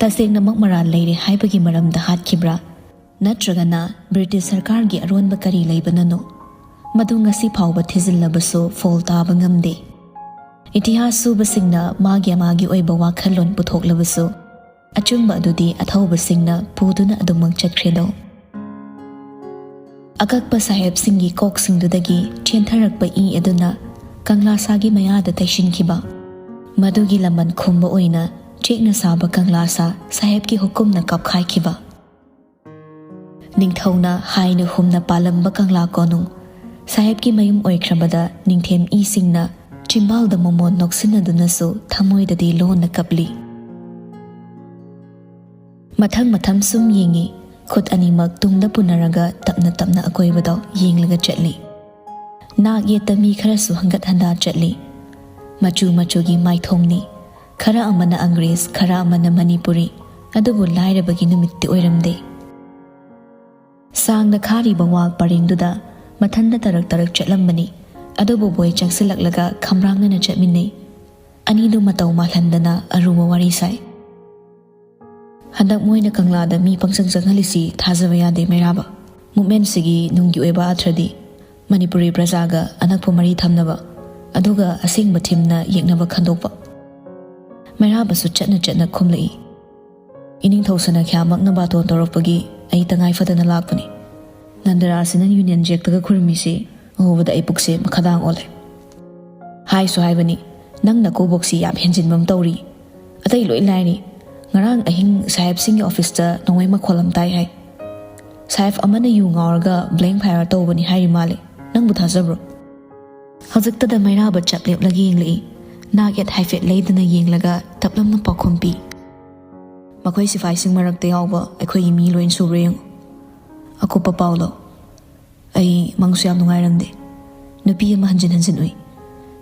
ꯇꯁꯦꯡꯅꯃꯛ ꯃꯔꯥꯜ ꯂꯩꯔꯦ ꯍꯥꯏꯕꯒꯤ ꯃꯔꯝꯗ ꯍꯥꯠꯈꯤꯕ꯭ꯔꯥ? ꯅꯠꯇ꯭ꯔꯒꯅ ꯕ꯭ꯔꯤꯇꯤꯁ ꯁꯔꯀꯥꯔꯒꯤ ꯑꯔꯣꯟꯕ ꯀꯔꯤ ꯂꯩꯕꯅꯅꯣ? ꯃꯗꯨ ꯉꯁꯤ ꯐꯥꯎꯕ ꯊꯤꯖꯤꯜꯂꯕꯁꯨ ꯐꯣꯜ ꯇꯥꯕ ꯉꯝꯗꯦ꯫ ꯏꯇꯤꯍꯥꯁ ꯁꯨꯕꯁꯤꯡꯅ ꯃꯥꯒꯤ ꯃꯥꯒꯤ ꯑꯣꯏꯕ ꯋꯥꯈꯜꯂꯣꯟ ꯄꯨꯊꯣꯛꯂꯕꯁꯨ, ꯑꯆꯨꯝꯕ ꯑꯗꯨꯗꯤ ꯑꯊꯧꯕꯁꯤꯡꯅ ꯄꯨꯗꯨꯅ ꯑꯗꯨꯃꯛ ꯆꯠꯈ꯭ꯔꯦꯗꯣ꯫ ꯑꯀꯛꯄ ꯁꯥꯍꯦꯕꯁꯤꯡꯒꯤ ꯀꯣꯛꯁꯤꯡꯗꯨꯗꯒꯤ ꯆꯦꯟꯊꯔꯛꯄ ꯏ ꯑꯗꯨꯅ ꯀꯪꯂꯥꯁꯥꯒꯤ ꯃꯌꯥꯗ ꯇꯩꯁꯤꯟꯈꯤꯕ, ꯃꯗꯨꯒꯤ ꯂꯃꯟ ꯈꯨꯝꯕ ꯑꯣꯏꯅ ꯆꯦꯛꯅ ꯁꯥꯕ ꯀꯪꯂꯥꯁꯥ ꯁꯥꯍꯦꯕꯀꯤ ꯍꯨꯀꯨꯝꯅ ꯀꯥꯞꯈꯥꯏꯈꯤꯕ꯫ ꯅꯤꯡꯊꯧꯅ ꯍꯥꯏꯅ ꯍꯨꯝꯅ ꯄꯥꯜꯂꯝꯕ ꯀꯪꯂꯥ ꯀꯣꯅꯨꯡ ꯁꯥꯍꯦꯕꯀꯤ ꯃꯌꯨꯝ ꯑꯣꯏꯈ꯭ꯔꯕꯗ ꯅꯤꯡꯊꯦꯝ ꯏꯁꯤꯡꯅ ꯆꯤꯝꯕꯥꯜꯗ ꯃꯣꯃꯣꯟ ꯅꯣꯛꯁꯤꯟꯅꯗꯨꯅꯁꯨ ꯊꯃꯣꯏꯗꯗꯤ ꯂꯣꯟꯅ ꯀꯞꯂꯤ꯫ ꯃꯊꯪ ꯃꯊꯪ ꯁꯨꯝ ꯌꯦꯡꯉꯤ, ꯈꯨꯠ ꯑꯅꯤꯃꯛ ꯇꯨꯡꯗ ꯄꯨꯅꯔꯒ ꯇꯞꯅ ꯇꯞꯅ ꯑꯀꯣꯏꯕꯗꯣ ꯌꯦꯡꯂꯒ ꯆꯠꯂꯤ꯫ ꯅꯥꯛ ꯌꯦꯠꯇ ꯃꯤ ꯈꯔꯁꯨ ꯍꯪꯒꯠ ꯍꯟꯗꯥ ꯆꯠꯂꯤ꯫ ꯃꯆꯨ ꯃꯆꯨꯒꯤ ꯃꯥꯏꯊꯣꯡꯅꯤ꯫ ꯈꯔ ꯑꯃꯅ ꯑꯪꯒ꯭ꯔꯦꯖ, ꯈꯔ ꯑꯃꯅ ꯃꯅꯤꯄꯨꯔꯤ, ꯑꯗꯨꯕꯨ ꯂꯥꯏꯔꯕꯒꯤ ꯅꯨꯃꯤꯠꯇꯤ ꯑꯣꯏꯔꯝꯗꯦ꯫ ꯁꯥꯡꯅ ꯈꯥꯔꯤꯕ ꯋꯥꯜ ꯄꯔꯦꯡꯗꯨꯗ ꯃꯊꯟꯗ ꯇꯔꯛ ꯇꯔꯛ ꯆꯠꯂꯝꯕꯅꯤ, ꯑꯗꯨꯕꯨ ꯕꯣꯏ ꯆꯪꯁꯤꯜꯂꯛꯂꯒ ꯈꯝꯔꯥꯡꯅꯅ ꯆꯠꯃꯤꯟꯅꯩ꯫ ꯑꯅꯤꯗꯨ ꯃꯇꯧ ꯃꯥꯜꯍꯟꯗꯅ ꯑꯔꯨꯕ ꯋꯥꯔꯤ ꯁꯥꯏ꯫ ꯍꯟꯗꯛ ꯃꯣꯏꯅ ꯀꯪꯂꯥꯗ ꯃꯤ ꯄꯪꯆꯪ ꯆꯪꯍꯜꯂꯤꯁꯤ ꯊꯥꯖꯕ ꯌꯥꯗꯦ ꯃꯩꯔꯥꯕ꯫ Movementꯁꯤꯒꯤ ꯅꯨꯡꯒꯤ ꯑꯣꯏꯕ ꯑꯥꯔꯊꯗꯤ ꯃꯅꯤꯄꯨꯔꯤ ꯄ꯭ꯔꯖꯥꯒ ꯑꯅꯛꯄ ꯃꯔꯤ ꯊꯝꯅꯕ, ꯑꯗꯨꯒ ꯑꯁꯦꯡꯕ ꯊꯤꯝꯅ ꯌꯦꯛꯅꯕ ꯈꯟꯗꯣꯛꯄ꯫ ꯃꯩꯔꯥꯕꯁꯨ ꯆꯠꯅ ꯆꯠꯅ ꯈꯨꯝꯂꯛꯏ꯫ ꯏꯅꯤꯡꯊꯧ ꯁꯅꯥꯈ꯭ꯌꯥꯃꯛꯅ ꯕꯥꯇꯣꯟ ꯇꯧꯔꯛꯄꯒꯤ ꯑꯩ ꯇꯉꯥꯏ ꯐꯗꯅ ꯂꯥꯛꯄꯅꯤ꯫ ꯅꯟꯗꯔꯥꯖꯁꯤꯅ Union Jackꯇꯒ ꯈꯨꯔꯨꯝꯃꯤꯁꯤ ꯎꯕꯗ ꯑꯩ ꯄꯨꯛꯁꯦ ꯃꯈꯥꯗꯥꯡ ꯑꯣꯜꯂꯦ꯫ ꯍꯥꯏꯁꯨ ꯍꯥꯏꯕꯅꯤ, ꯅꯪ ꯅꯀꯣꯕꯣꯛꯁꯤ ꯌꯥꯝ ꯍꯦꯟꯖꯤꯟꯕ ꯑꯃ ꯇꯧꯔꯤ꯫ ꯑꯇꯩ ꯂꯣꯏ ꯂꯥꯏꯔꯤ, ꯉꯔꯥꯡ ꯑꯍꯤꯡ ꯁꯥꯍꯦꯕꯁꯤꯡꯒꯤ ꯑꯣꯐꯤꯁꯇ ꯅꯣꯡꯃꯩ ꯃꯈꯣꯜ ꯑꯃ ꯇꯥꯏ ꯍꯥꯏ꯫ ꯁꯥꯍꯦꯕ ꯑꯃꯅ ꯌꯨ ꯉꯥꯎꯔꯒ blank fire ꯇꯧꯕꯅꯤ ꯍꯥꯏꯔꯤ ꯃꯥꯜꯂꯦ꯫ ꯅꯪꯕꯨ ꯊꯥꯖꯕ꯭ꯔꯣ? ꯍꯧꯖꯤꯛꯇꯗ ꯃꯩꯔꯥꯕ ꯆꯞ ꯂꯦꯞꯂꯒ ꯌꯦꯡꯂꯛꯏ꯫ ꯅꯥꯛ ꯌꯦꯠ ꯍꯥꯏꯐꯦꯠ ꯂꯩꯗꯨꯅ ꯌꯦꯡꯂꯒ ꯇꯞꯂꯝꯅ ꯄꯥꯎꯈꯨꯝ ꯄꯤ꯫ ꯃꯈꯣꯏ ꯁꯤꯐꯥꯏꯁꯤꯡ ꯃꯔꯛꯇ ꯌꯥꯎꯕ ꯑꯩꯈꯣꯏꯒꯤ ꯃꯤ ꯂꯣꯏꯅ ꯁꯨꯕ꯭ꯔꯥ ꯌꯦꯡꯉꯨ꯫ ꯑꯀꯨꯞꯄ ꯄꯥꯎꯂꯣ꯫ ꯑꯩ ꯃꯪꯁꯨ ꯌꯥꯝ ꯅꯨꯡꯉꯥꯏꯔꯝꯗꯦ꯫ ꯅꯨꯄꯤ ꯑꯃ ꯍꯟꯖꯤꯟ ꯍꯟꯖꯤꯟ ꯎꯏ꯫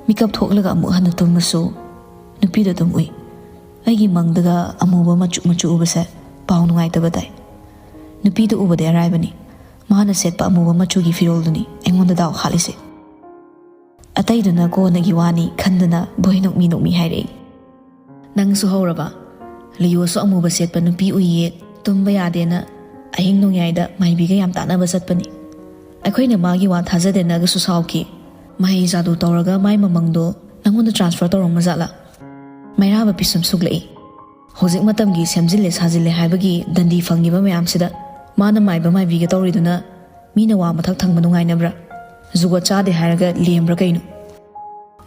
ꯃꯤꯀꯞ ꯊꯣꯛꯂꯒ ꯑꯃꯨꯛ ꯍꯟꯅ ꯇꯨꯝꯃꯁꯨ ꯅꯨꯄꯤꯗꯣ ꯑꯗꯨꯝ ꯎꯏ꯫ ꯑꯩꯒꯤ ꯃꯪꯗꯒ ꯑꯃꯨꯕ ꯃꯆꯨ ꯃꯆꯨ ꯎꯕꯁꯦ ꯄꯥꯎ ꯅꯨꯡꯉꯥꯏꯇꯕ ꯇꯥꯏ꯫ ꯅꯨꯄꯤꯗꯣ ꯎꯕꯗꯤ ꯑꯔꯥꯏꯕꯅꯤ꯫ ꯃꯥꯅ ꯁꯦꯠꯄ ꯑꯃꯨꯕ ꯃꯆꯨꯒꯤ ꯐꯤꯔꯣꯜꯗꯨꯅꯤ ꯑꯩꯉꯣꯟꯗ ꯗꯥꯎ ꯍꯥꯠꯂꯤꯁꯦ꯫ ꯑꯇꯩꯗꯨꯅ ꯀꯣꯟꯅꯒꯤ ꯋꯥꯅꯤ ꯈꯟꯗꯅ ꯕꯣꯏ ꯅꯣꯛꯃꯤ ꯅꯣꯛꯃꯤ ꯍꯥꯏꯔꯛꯏ꯫ ꯅꯪꯁꯨ ꯍꯧꯔꯕ? ꯂꯤꯌꯣꯁꯨ ꯑꯃꯨꯕ ꯁꯦꯠꯄ ꯅꯨꯄꯤ ꯎꯏꯌꯦ, ꯇꯨꯝꯕ ꯌꯥꯗꯦꯅ ꯑꯍꯤꯡ ꯅꯣꯡꯌꯥꯏꯗ ꯃꯥꯏꯕꯤꯒ ꯌꯥꯝ ꯇꯥꯟꯅꯕ ꯆꯠꯄꯅꯤ꯫ ꯑꯩꯈꯣꯏꯅ ꯃꯥꯒꯤ ꯋꯥ ꯊꯥꯖꯗꯦꯅꯒꯁꯨ ꯁꯥꯎꯈꯤ꯫ ꯃꯍꯩ ꯖꯥꯗꯨ ꯇꯧꯔꯒ ꯃꯥꯏ ꯃꯃꯪꯗꯣ ꯅꯪꯉꯣꯟꯗ transfer ꯇꯧꯔꯝꯃ ꯖꯥꯠꯂꯥ? ꯃꯩꯔꯥꯕ ꯄꯤꯁꯨꯝ ꯁꯨꯛꯂꯛꯏ꯫ ꯍꯧꯖꯤꯛ ꯃꯇꯝꯒꯤ ꯁꯦꯝꯖꯤꯜꯂꯦ ꯁꯥꯖꯤꯜꯂꯦ ꯍꯥꯏꯕꯒꯤ ꯗꯟꯗꯤ ꯐꯪꯉꯤꯕ ꯃꯌꯥꯝꯁꯤꯗ ꯃꯥꯅ ꯃꯥꯏꯕ ꯃꯥꯏꯕꯤꯒ ꯇꯧꯔꯤꯗꯨꯅ ꯃꯤꯅ ꯋꯥ ꯃꯊꯛ ꯊꯪꯕ ꯅꯨꯡꯉꯥꯏꯅꯕ꯭ꯔꯥ? ꯖꯨꯒꯣꯠ ꯆꯥꯗꯦ ꯍꯥꯏꯔꯒ ꯂꯦꯝꯕ꯭ꯔꯥ ꯀꯩꯅꯣ?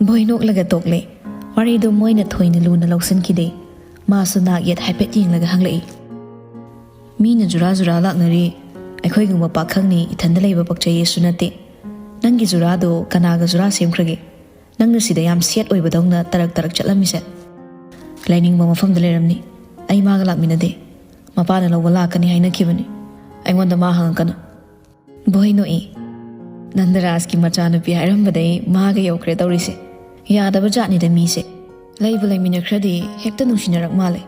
ꯕꯣꯏ ꯅꯣꯛꯂꯒ ꯇꯣꯛꯂꯦ꯫ ꯋꯥꯔꯤꯗꯨ ꯃꯣꯏꯅ ꯊꯣꯏꯅ ꯂꯨꯅ ꯂꯧꯁꯤꯟꯈꯤꯗꯦ꯫ ꯃꯥꯁꯨ ꯅꯥꯛ ꯌꯦꯠ ꯍꯥꯏꯐꯦꯠ ꯌꯦꯡꯂꯒ ꯍꯪꯂꯛꯏ꯫ ꯃꯤꯅ ꯖꯨꯔꯥ ꯖꯨꯔꯥ ꯂꯥꯛꯅꯔꯤ꯫ ꯑꯩꯈꯣꯏꯒꯨꯝꯕ ꯄꯥꯈꯪꯅꯤ ꯏꯊꯟꯗ ꯂꯩꯕ ꯄꯛꯆꯩꯌꯦꯁꯨ ꯅꯠꯇꯦ꯫ ꯅꯪꯒꯤ ꯖꯨꯔꯥꯗꯣ ꯀꯅꯥꯒ ꯖꯨꯔꯥ ꯁꯦꯝꯈ꯭ꯔꯒꯦ? ꯅꯪꯅ ꯁꯤꯗ ꯌꯥꯝ ꯁꯦꯠ ꯑꯣꯏꯕꯗꯧꯅ ꯇꯔꯛ ꯇꯔꯛ ꯆꯠꯂꯝꯃꯤꯁꯦ꯫ ꯂꯩꯅꯤꯡꯕ ꯃꯐꯝꯗ ꯂꯩꯔꯝꯅꯤ꯫ ꯑꯩ ꯃꯥꯒ ꯂꯥꯛꯃꯤꯟꯅꯗꯦ꯫ ꯃꯄꯥꯅ ꯂꯧꯕ ꯂꯥꯛꯀꯅꯤ ꯍꯥꯏꯅꯈꯤꯕꯅꯤ꯫ ꯑꯩꯉꯣꯟꯗ ꯃꯥ ꯍꯪꯉꯛꯀꯅꯨ꯫ ꯕꯣꯏ ꯅꯣꯛꯏ꯫ ꯅꯟꯗꯔꯥꯖꯀꯤ ꯃꯆꯥꯅꯨꯄꯤ ꯍꯥꯏꯔꯝꯕꯗꯩ ꯃꯥꯒ ꯌꯧꯈ꯭ꯔꯦ ꯇꯧꯔꯤꯁꯦ꯫ ꯌꯥꯗꯕ ꯖꯥꯠꯅꯤꯗ ꯃꯤꯁꯦ꯫ ꯂꯩꯕꯨ ꯂꯩꯃꯤꯟꯅꯈ꯭ꯔꯗꯤ ꯍꯦꯛꯇ ꯅꯨꯡꯁꯤꯅꯔꯛ ꯃꯥꯜꯂꯦ꯫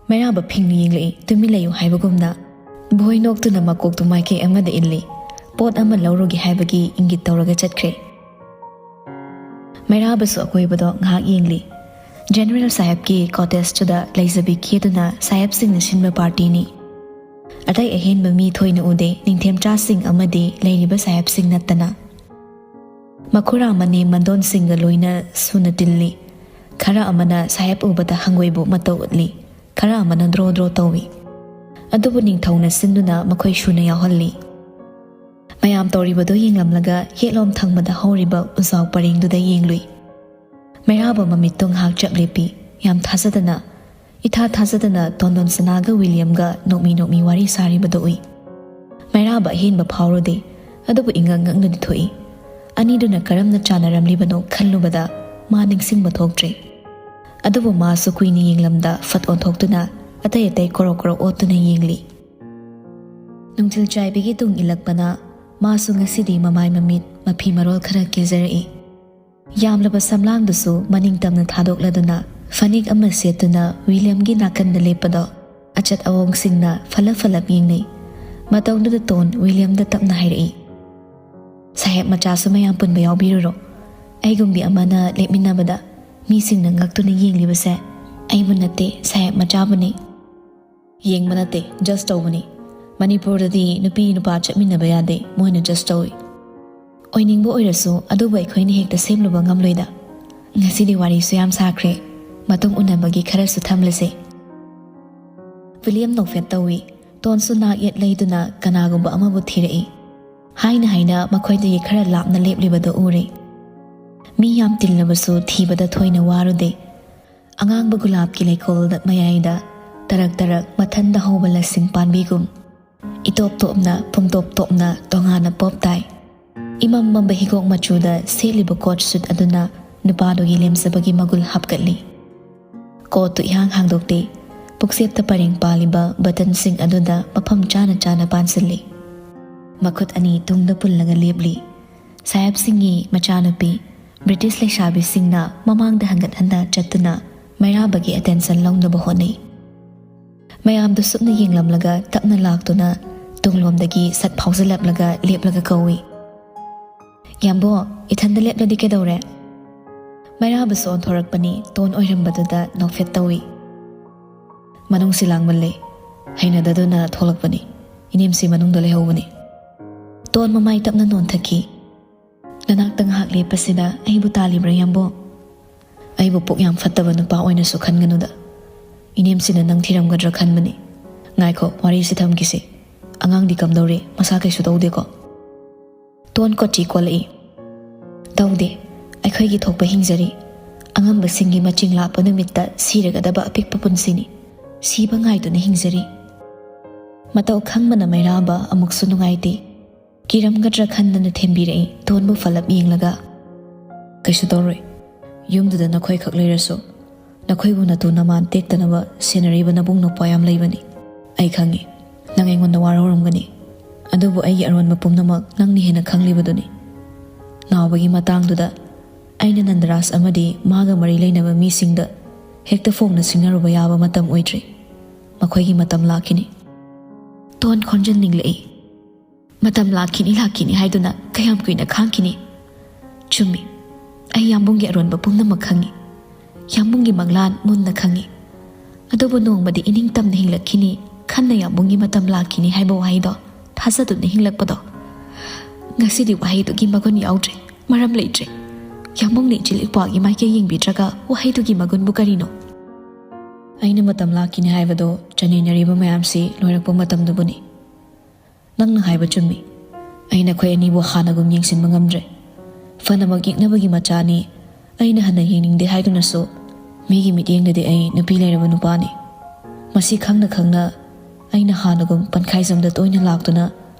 ꯃꯩꯔꯥꯕ ꯐꯤꯡꯅ ꯌꯦꯡꯂꯛꯏ, ꯇꯨꯃꯤꯟ ꯂꯩꯌꯨ ꯍꯥꯏꯕꯒꯨꯝꯅ꯫ ꯕꯣꯏ ꯅꯣꯛꯇꯨꯅ ꯃꯀꯣꯛꯇꯨ ꯃꯥꯏꯀꯩ ꯑꯃꯗ ꯏꯜꯂꯤ꯫ ꯄꯣꯠ ꯑꯃ ꯂꯧꯔꯨꯒꯦ ꯍꯥꯏꯕꯒꯤ ꯏꯪꯒꯤꯠ ꯇꯧꯔꯒ ꯆꯠꯈ꯭ꯔꯦ꯫ ꯃꯩꯔꯥꯕꯁꯨ ꯑꯀꯣꯏꯕꯗꯣ ꯉꯥꯏꯍꯥꯛ ꯌꯦꯡꯂꯤ꯫ ꯖꯦꯅꯔꯦꯜ ꯁꯥꯍꯦꯕꯀꯤ ꯀꯣꯇꯦꯖꯇꯨꯗ ꯂꯩꯖꯕꯤ ꯀꯦꯗꯨꯅ ꯁꯥꯍꯦꯕꯁꯤꯡꯅ ꯁꯤꯟꯕ ꯄꯥꯔꯇꯤꯅꯤ꯫ ꯑꯇꯩ ꯑꯍꯦꯟꯕ ꯃꯤ ꯊꯣꯏꯅ ꯎꯗꯦ, ꯅꯤꯡꯊꯦꯝꯆꯥꯁꯤꯡ ꯑꯃꯗꯤ ꯂꯩꯔꯤꯕ ꯁꯥꯍꯦꯕꯁꯤꯡ ꯅꯠꯇꯅ꯫ ꯃꯈꯨꯔꯥ ꯃꯅꯦꯝ ꯃꯟꯗꯣꯟꯁꯤꯡꯒ ꯂꯣꯏꯅ ꯁꯨꯅ ꯇꯤꯜꯂꯤ꯫ ꯈꯔ ꯑꯃꯅ ꯁꯥꯍꯦꯕ ꯎꯕꯗ ꯍꯪꯒꯣꯏꯕ ꯃꯇꯧ ꯎꯠꯂꯤ, ꯈꯔ ꯑꯃꯅ ꯗ꯭ꯔꯣ ꯗ꯭ꯔꯣ ꯇꯧꯏ꯫ ꯑꯗꯨꯕꯨ ꯅꯤꯡꯊꯧꯅ ꯁꯤꯟꯗꯨꯅ ꯃꯈꯣꯏ ꯁꯨꯅ ꯌꯥꯎꯍꯜꯂꯤ꯫ ꯃꯌꯥꯝ ꯇꯧꯔꯤꯕꯗꯨ ꯌꯦꯡꯂꯝꯂꯒ ꯌꯦꯠꯂꯣꯝ ꯊꯪꯕꯗ ꯍꯧꯔꯤꯕ ꯎꯖꯥꯎ ꯄꯔꯦꯡꯗꯨꯗ ꯌꯦꯡꯂꯨꯏ꯫ ꯃꯩꯔꯥꯕ ꯃꯃꯤꯠꯇꯣ ꯉꯥꯏꯍꯥꯛ ꯆꯞ ꯂꯦꯞꯄꯤ, ꯌꯥꯝ ꯊꯥꯖꯗꯅ, ꯏꯊꯥ ꯊꯥꯖꯗꯅ ꯇꯣꯟꯗꯣꯟ ꯁꯅꯥꯒ ꯋꯤꯂꯤꯌꯝꯒ ꯅꯣꯛꯃꯤ ꯅꯣꯛꯃꯤ ꯋꯥꯔꯤ ꯁꯥꯔꯤꯕꯗꯨ ꯎꯏ꯫ ꯃꯩꯔꯥꯕ ꯑꯍꯦꯟꯕ ꯐꯥꯎꯔꯨꯗꯦ, ꯑꯗꯨꯕꯨ ꯏꯉꯛ ꯉꯛꯅꯗꯤ ꯊꯣꯛꯏ꯫ ꯑꯅꯤꯗꯨꯅ ꯀꯔꯝꯅ ꯆꯥꯟꯅꯔꯝꯂꯤꯕꯅꯣ ꯈꯜꯂꯨꯕꯗ ꯃꯥ ꯅꯤꯡꯁꯤꯡꯕ ꯊꯣꯛꯇ꯭ꯔꯦ꯫ ꯑꯗꯨꯕꯨ ꯃꯥꯁꯨ ꯀꯨꯏꯅ ꯌꯦꯡꯂꯝꯗ ꯐꯠ ꯑꯣꯟꯊꯣꯛꯇꯨꯅ ꯑꯇꯩ ꯑꯇꯩ ꯀꯣꯔꯣꯛ ꯀꯣꯔꯣꯛ ꯑꯣꯠꯇꯨꯅ ꯌꯦꯡꯂꯤ꯫ ꯅꯨꯡꯊꯤꯜ ꯆꯥꯏꯕꯤꯒꯤ ꯇꯨꯡ ꯏꯜꯂꯛꯄꯅ ꯃꯥꯁꯨ ꯉꯁꯤꯗꯤ ꯃꯃꯥꯏ ꯃꯃꯤꯠ ꯃꯐꯤ ꯃꯔꯣꯜ ꯈꯔ ꯀꯦꯖꯔꯛꯏ꯫ ꯌꯥꯝꯂꯕ ꯁꯝꯂꯥꯡꯗꯨꯁꯨ ꯃꯅꯤꯡ ꯇꯝꯅ ꯊꯥꯗꯣꯛꯂꯗꯨꯅ ꯐꯅꯦꯛ ꯑꯃ ꯁꯦꯠꯇꯨꯅ ꯋꯤꯂꯤꯌꯝꯒꯤ ꯅꯥꯀꯟꯗ ꯂꯦꯞꯄꯗꯣ ꯑꯆꯠ ꯑꯋꯣꯡꯁꯤꯡꯅ ꯐꯂꯞ ꯐꯂꯞ ꯌꯦꯡꯅꯩ꯫ ꯃꯇꯧꯗꯨꯗ ꯇꯣꯟ ꯋꯤꯂꯤꯌꯝꯗ ꯇꯞꯅ ꯍꯥꯏꯔꯛꯏ, "ꯁꯥꯍꯦꯕ ꯃꯆꯥꯁꯨ ꯃꯌꯥꯝ ꯄꯨꯟꯕ ꯌꯥꯎꯕꯤꯔꯨꯔꯣ꯫ ꯑꯩꯒꯨꯝꯕꯤ ꯑꯃꯅ ꯂꯦꯞꯃꯤꯟꯅꯕꯗ ꯃꯤꯁꯤꯡꯅ ꯉꯛꯇꯨꯅ ꯌꯦꯡꯂꯤꯕꯁꯦ ꯑꯩꯕꯨ ꯅꯠꯇꯦ, ꯁꯥꯍꯦꯕ ꯃꯆꯥꯕꯨꯅꯤ꯫ ꯌꯦꯡꯕ ꯅꯠꯇꯦ, ꯖꯁ ꯇꯧꯕꯅꯤ꯫ ꯃꯅꯤꯄꯨꯔꯗꯗꯤ ꯅꯨꯄꯤ ꯅꯨꯄꯥ ꯆꯠꯃꯤꯟꯅꯕ ꯌꯥꯗꯦ, ꯃꯣꯏꯅ ꯖꯁ ꯇꯧꯏ꯫ ꯑꯣꯏꯅꯤꯡꯕ ꯑꯣꯏꯔꯁꯨ ꯑꯗꯨꯕꯨ ꯑꯩꯈꯣꯏꯅ ꯍꯦꯛꯇ ꯁꯦꯝꯂꯨꯕ ꯉꯝꯂꯣꯏꯗ꯫ ꯉꯁꯤꯗꯤ ꯋꯥꯔꯤꯁꯨ ꯌꯥꯝ ꯁꯥꯈ꯭ꯔꯦ, ꯃꯇꯨꯡ ꯎꯅꯕꯒꯤ ꯈꯔꯁꯨ ꯊꯝꯂꯁꯦ꯫" ꯋꯤꯂꯤꯌꯝ ꯅꯣꯛꯐꯦꯠ ꯇꯧꯏ꯫ ꯇꯣꯟꯁꯨ ꯅꯥꯛ ꯌꯦꯠ ꯂꯩꯗꯨꯅ ꯀꯅꯥꯒꯨꯝꯕ ꯑꯃꯕꯨ ꯊꯤꯔꯛꯏ꯫ ꯍꯥꯏꯅ ꯍꯥꯏꯅ ꯃꯈꯣꯏꯗꯒꯤ ꯈꯔ ꯂꯥꯞꯅ ꯂꯦꯞꯂꯤꯕꯗꯨ ꯎꯔꯦ꯫ ꯃꯤ ꯌꯥꯝ ꯇꯤꯜꯂꯕꯁꯨ ꯊꯤꯕꯗ ꯊꯣꯏꯅ ꯋꯥꯔꯨꯗꯦ꯫ ꯑꯉꯥꯡꯕ ꯒꯨꯂꯥꯞꯀꯤ ꯂꯩꯀꯣꯜꯗ ꯃꯌꯥꯏꯗ ꯇꯔꯛ ꯇꯔꯛ ꯃꯊꯟꯗ ꯍꯧꯕ ꯂꯁꯤꯡ ꯄꯥꯟꯕꯤꯒꯨꯝ ꯏꯇꯣꯞ ꯇꯣꯞꯅ, ꯄꯨꯡꯇꯣꯞ ꯇꯣꯞꯅ ꯇꯣꯉꯥꯟꯅ ꯄꯣꯞ ꯇꯥꯏ꯫ ꯏꯃꯝ ꯃꯝꯕ ꯍꯤꯒꯣꯛ ꯃꯆꯨꯗ ꯁꯦꯠꯂꯤꯕ ꯀꯣꯠ ꯁꯨꯠ ꯑꯗꯨꯅ ꯅꯨꯄꯥꯗꯨꯒꯤ ꯂꯦꯝꯖꯕꯒꯤ ꯃꯒꯨꯜ ꯍꯥꯞꯀꯠꯂꯤ꯫ ꯀꯣꯠꯇꯨ ꯏꯍꯥꯡ ꯍꯥꯡꯗꯣꯛꯇꯦ꯫ ꯄꯨꯛꯆꯦꯞꯇ ꯄꯔꯦꯡ ꯄꯥꯜꯂꯤꯕ ꯕꯇꯟꯁꯤꯡ ꯑꯗꯨꯗ ꯃꯐꯝ ꯆꯥꯅ ꯆꯥꯅ ꯄꯥꯟꯁꯤꯜꯂꯤ꯫ ꯃꯈꯨꯠ ꯑꯅꯤ ꯇꯨꯡꯗ ꯄꯨꯜꯂꯒ ꯂꯦꯞꯂꯤ꯫ ꯁꯥꯍꯦꯕꯁꯤꯡꯒꯤ ꯃꯆꯥꯅꯨꯄꯤ ꯕ꯭ꯔꯤꯇꯤꯁ ꯂꯩꯁꯥꯕꯤꯁꯤꯡꯅ ꯃꯃꯥꯡꯗ ꯍꯟꯒꯠ ꯍꯟꯗ ꯆꯠꯇꯨꯅ ꯃꯩꯔꯥꯕꯒꯤ ꯑꯦꯇꯦꯟꯁꯟ ꯂꯧꯅꯕ ꯍꯣꯠꯅꯩ꯫ ꯃꯌꯥꯝꯗꯨ ꯁꯨꯞꯅ ꯌꯦꯡꯂꯝꯂꯒ ꯇꯞꯅ ꯂꯥꯛꯇꯨꯅ ꯇꯨꯡꯂꯣꯝꯗꯒꯤ ꯁꯠ ꯐꯥꯎꯖꯤꯜꯂꯛꯂꯒ ꯂꯦꯞꯂꯒ ꯀꯧꯏ, "ꯌꯥꯝꯕꯣ, ꯏꯊꯟꯗ ꯂꯦꯞꯂꯗꯤ ꯀꯩꯗꯧꯔꯦ?" ꯃꯩꯔꯥꯕꯁꯨ ꯑꯣꯟꯊꯣꯔꯛꯄꯅꯤ꯫ ꯇꯣꯟ ꯑꯣꯏꯔꯝꯕꯗꯨꯗ ꯅꯣꯛꯐꯦꯠ ꯇꯧꯏ꯫ "ꯃꯅꯨꯡꯁꯤ ꯂꯥꯡꯃꯜꯂꯦ꯫ ꯍꯩꯅꯗꯗꯨꯅ ꯊꯣꯛꯂꯛꯄꯅꯤ꯫ ꯏꯅꯦꯝꯁꯤ ꯃꯅꯨꯡꯗ ꯂꯩꯍꯧꯕꯅꯤ꯫" ꯇꯣꯟ ꯃꯃꯥꯏ ꯇꯞꯅ ꯅꯣꯟꯊꯈꯤ꯫ "ꯅꯅꯥꯛꯇ ꯉꯥꯏꯍꯥꯛ ꯂꯦꯞꯄꯁꯤꯗ ꯑꯩꯕꯨ ꯇꯥꯜꯂꯤꯕ꯭ꯔꯥ, ꯌꯥꯝꯕꯨꯡ? ꯑꯩꯕꯨ ꯄꯨꯛ ꯌꯥꯝ ꯐꯠꯇꯕ ꯅꯨꯄꯥ ꯑꯣꯏꯅꯁꯨ ꯈꯟꯒꯅꯨꯗ꯫ ꯏꯅꯦꯝꯁꯤꯅ ꯅꯪ ꯊꯤꯔꯝꯒꯗ꯭ꯔꯥ ꯈꯟꯕꯅꯤ꯫ ꯉꯥꯏꯈꯣ, ꯋꯥꯔꯤꯁꯤ ꯊꯝꯈꯤꯁꯤ꯫ ꯑꯉꯥꯡꯗꯤ ꯀꯝꯗꯧꯔꯤ? ꯃꯁꯥ ꯀꯩꯁꯨ ꯇꯧꯗꯦꯀꯣ?" ꯇꯣꯟ ꯀꯣꯆꯤ ꯀꯣꯜꯂꯛꯏ꯫ "ꯇꯧꯗꯦ꯫ ꯑꯩꯈꯣꯏꯒꯤ ꯊꯣꯛꯄ ꯍꯤꯡꯖꯔꯤ꯫ ꯑꯉꯝꯕꯁꯤꯡꯒꯤ ꯃꯆꯤꯡ ꯂꯥꯛꯄ ꯅꯨꯃꯤꯠꯇ ꯁꯤꯔꯒꯗꯕ ꯑꯄꯤꯛꯄ ꯄꯨꯟꯁꯤꯅꯤ꯫ ꯁꯤꯕ ꯉꯥꯏꯗꯨꯅ ꯍꯤꯡꯖꯔꯤ꯫" ꯃꯇꯧ ꯈꯪꯕꯅ ꯃꯩꯔꯥꯕ ꯑꯃꯨꯛꯁꯨ ꯅꯨꯡꯉꯥꯏꯇꯦ꯫ ꯀꯤꯔꯝꯒꯗ꯭ꯔꯥ ꯈꯟꯗꯅ ꯊꯦꯝꯕꯤꯔꯛꯏ ꯇꯣꯟꯕꯨ ꯐꯂꯞ ꯌꯦꯡꯂꯒ꯫ "ꯀꯩꯁꯨ ꯇꯧꯔꯣꯏ꯫ ꯌꯨꯝꯗꯨꯗ ꯅꯈꯣꯏꯈꯛ ꯂꯩꯔꯁꯨ ꯅꯈꯣꯏꯕꯨ ꯅꯇꯨ ꯅꯃꯥꯟ ꯇꯦꯛꯇꯅꯕ ꯁꯦꯟꯅꯔꯤꯕ ꯅꯕꯨꯡ ꯅꯧꯄ꯭ꯋꯥ ꯌꯥꯝ ꯂꯩꯕꯅꯤ꯫ ꯑꯩ ꯈꯪꯏ, ꯅꯪ ꯑꯩꯉꯣꯟꯗ ꯋꯥꯔꯧꯔꯝꯒꯅꯤ꯫ ꯑꯗꯨꯕꯨ ꯑꯩꯒꯤ ꯑꯔꯣꯟꯕ ꯄꯨꯝꯅꯃꯛ ꯅꯪꯅ ꯍꯦꯟꯅ ꯈꯪꯂꯤꯕꯗꯨꯅꯤ꯫ ꯅꯥꯎꯕꯒꯤ ꯃꯇꯥꯡꯗꯨꯗ ꯑꯩꯅ ꯅꯟꯗꯔꯥꯖ ꯑꯃꯗꯤ ꯃꯥꯒ ꯃꯔꯤ ꯂꯩꯅꯕ ꯃꯤꯁꯤꯡꯗ ꯍꯦꯛꯇ ꯐꯣꯡꯅ ꯁꯤꯡꯅꯔꯨꯕ ꯌꯥꯕ ꯃꯇꯝ ꯑꯣꯏꯗ꯭ꯔꯤ꯫ ꯃꯈꯣꯏꯒꯤ ꯃꯇꯝ ꯂꯥꯛꯈꯤꯅꯤ꯫" ꯇꯣꯟ ꯈꯣꯟꯖꯤꯟꯅꯤꯡꯂꯛꯏ꯫ "ꯃꯇꯝ ꯂꯥꯛꯈꯤꯅꯤ, ꯂꯥꯛꯈꯤꯅꯤ ꯍꯥꯏꯗꯨꯅ ꯀꯌꯥꯝ ꯀꯨꯏꯅ ꯈꯥꯡꯈꯤꯅꯤ? ꯆꯨꯝꯃꯤ, ꯑꯩ ꯌꯥꯝꯕꯨꯡꯒꯤ ꯑꯔꯣꯟꯕ ꯄꯨꯝꯅꯃꯛ ꯈꯪꯏ꯫ ꯌꯥꯝꯕꯨꯡꯒꯤ ꯃꯪꯂꯥꯟ ꯃꯨꯟꯅ ꯈꯪꯏ꯫ ꯑꯗꯨꯕꯨ ꯅꯣꯡꯃꯗꯤ ꯏꯅꯤꯡꯇꯝꯅ ꯍꯤꯡꯂꯛꯈꯤꯅꯤ, ꯈꯟꯅ ꯌꯥꯝꯕꯨꯡꯒꯤ ꯃꯇꯝ ꯂꯥꯛꯈꯤꯅꯤ ꯍꯥꯏꯕ ꯋꯥꯍꯩꯗꯣ ꯊꯥꯖꯗꯨꯅ ꯍꯤꯡꯂꯛꯄꯗꯣ꯫ ꯉꯁꯤꯗꯤ ꯋꯥꯍꯩꯗꯨꯒꯤ ꯃꯒꯨꯟ ꯌꯥꯎꯗ꯭ꯔꯦ, ꯃꯔꯝ ꯂꯩꯇ꯭ꯔꯦ꯫ ꯌꯥꯝꯕꯨꯡꯅ ꯏꯆꯤꯜ ꯏꯄ꯭ꯋꯥꯒꯤ ꯃꯥꯏꯀꯩ ꯌꯦꯡꯕꯤꯗ꯭ꯔꯒ ꯋꯥꯍꯩꯗꯨꯒꯤ ꯃꯒꯨꯟꯕꯨ ꯀꯔꯤꯅꯣ?" "ꯑꯩꯅ ꯃꯇꯝ ꯂꯥꯛꯈꯤꯅꯤ ꯍꯥꯏꯕꯗꯣ ꯆꯅꯩꯅꯔꯤꯕ ꯃꯌꯥꯝꯁꯤ ꯂꯣꯏꯔꯛꯄ ꯃꯇꯝꯗꯨꯕꯨꯅꯤ꯫ ꯅꯪꯅ ꯍꯥꯏꯕ ꯆꯨꯝꯃꯤ꯫ ꯑꯩ ꯅꯈꯣꯏ ꯑꯅꯤꯕꯨ ꯍꯥꯟꯅꯒꯨꯝ ꯌꯦꯡꯁꯤꯟꯕ ꯉꯝꯗ꯭ꯔꯦ꯫ ꯐꯅꯃꯛ ꯌꯦꯛꯅꯕꯒꯤ ꯃꯆꯥꯅꯤ, ꯑꯩꯅ ꯍꯟꯅ ꯌꯦꯡꯅꯤꯡꯗꯦ ꯍꯥꯏꯗꯨꯅꯁꯨ ꯃꯤꯒꯤ ꯃꯤꯠꯌꯦꯡꯗꯗꯤ ꯑꯩ ꯅꯨꯄꯤ ꯂꯩꯔꯕ ꯅꯨꯄꯥꯅꯤ꯫ ꯃꯁꯤ ꯈꯪꯅ ꯈꯪꯅ ꯑꯩꯅ ꯍꯥꯟꯅꯒꯨꯝ ꯄꯟꯈꯥꯏꯖꯝꯗ ꯇꯣꯏꯅ ꯂꯥꯛꯇꯨꯅ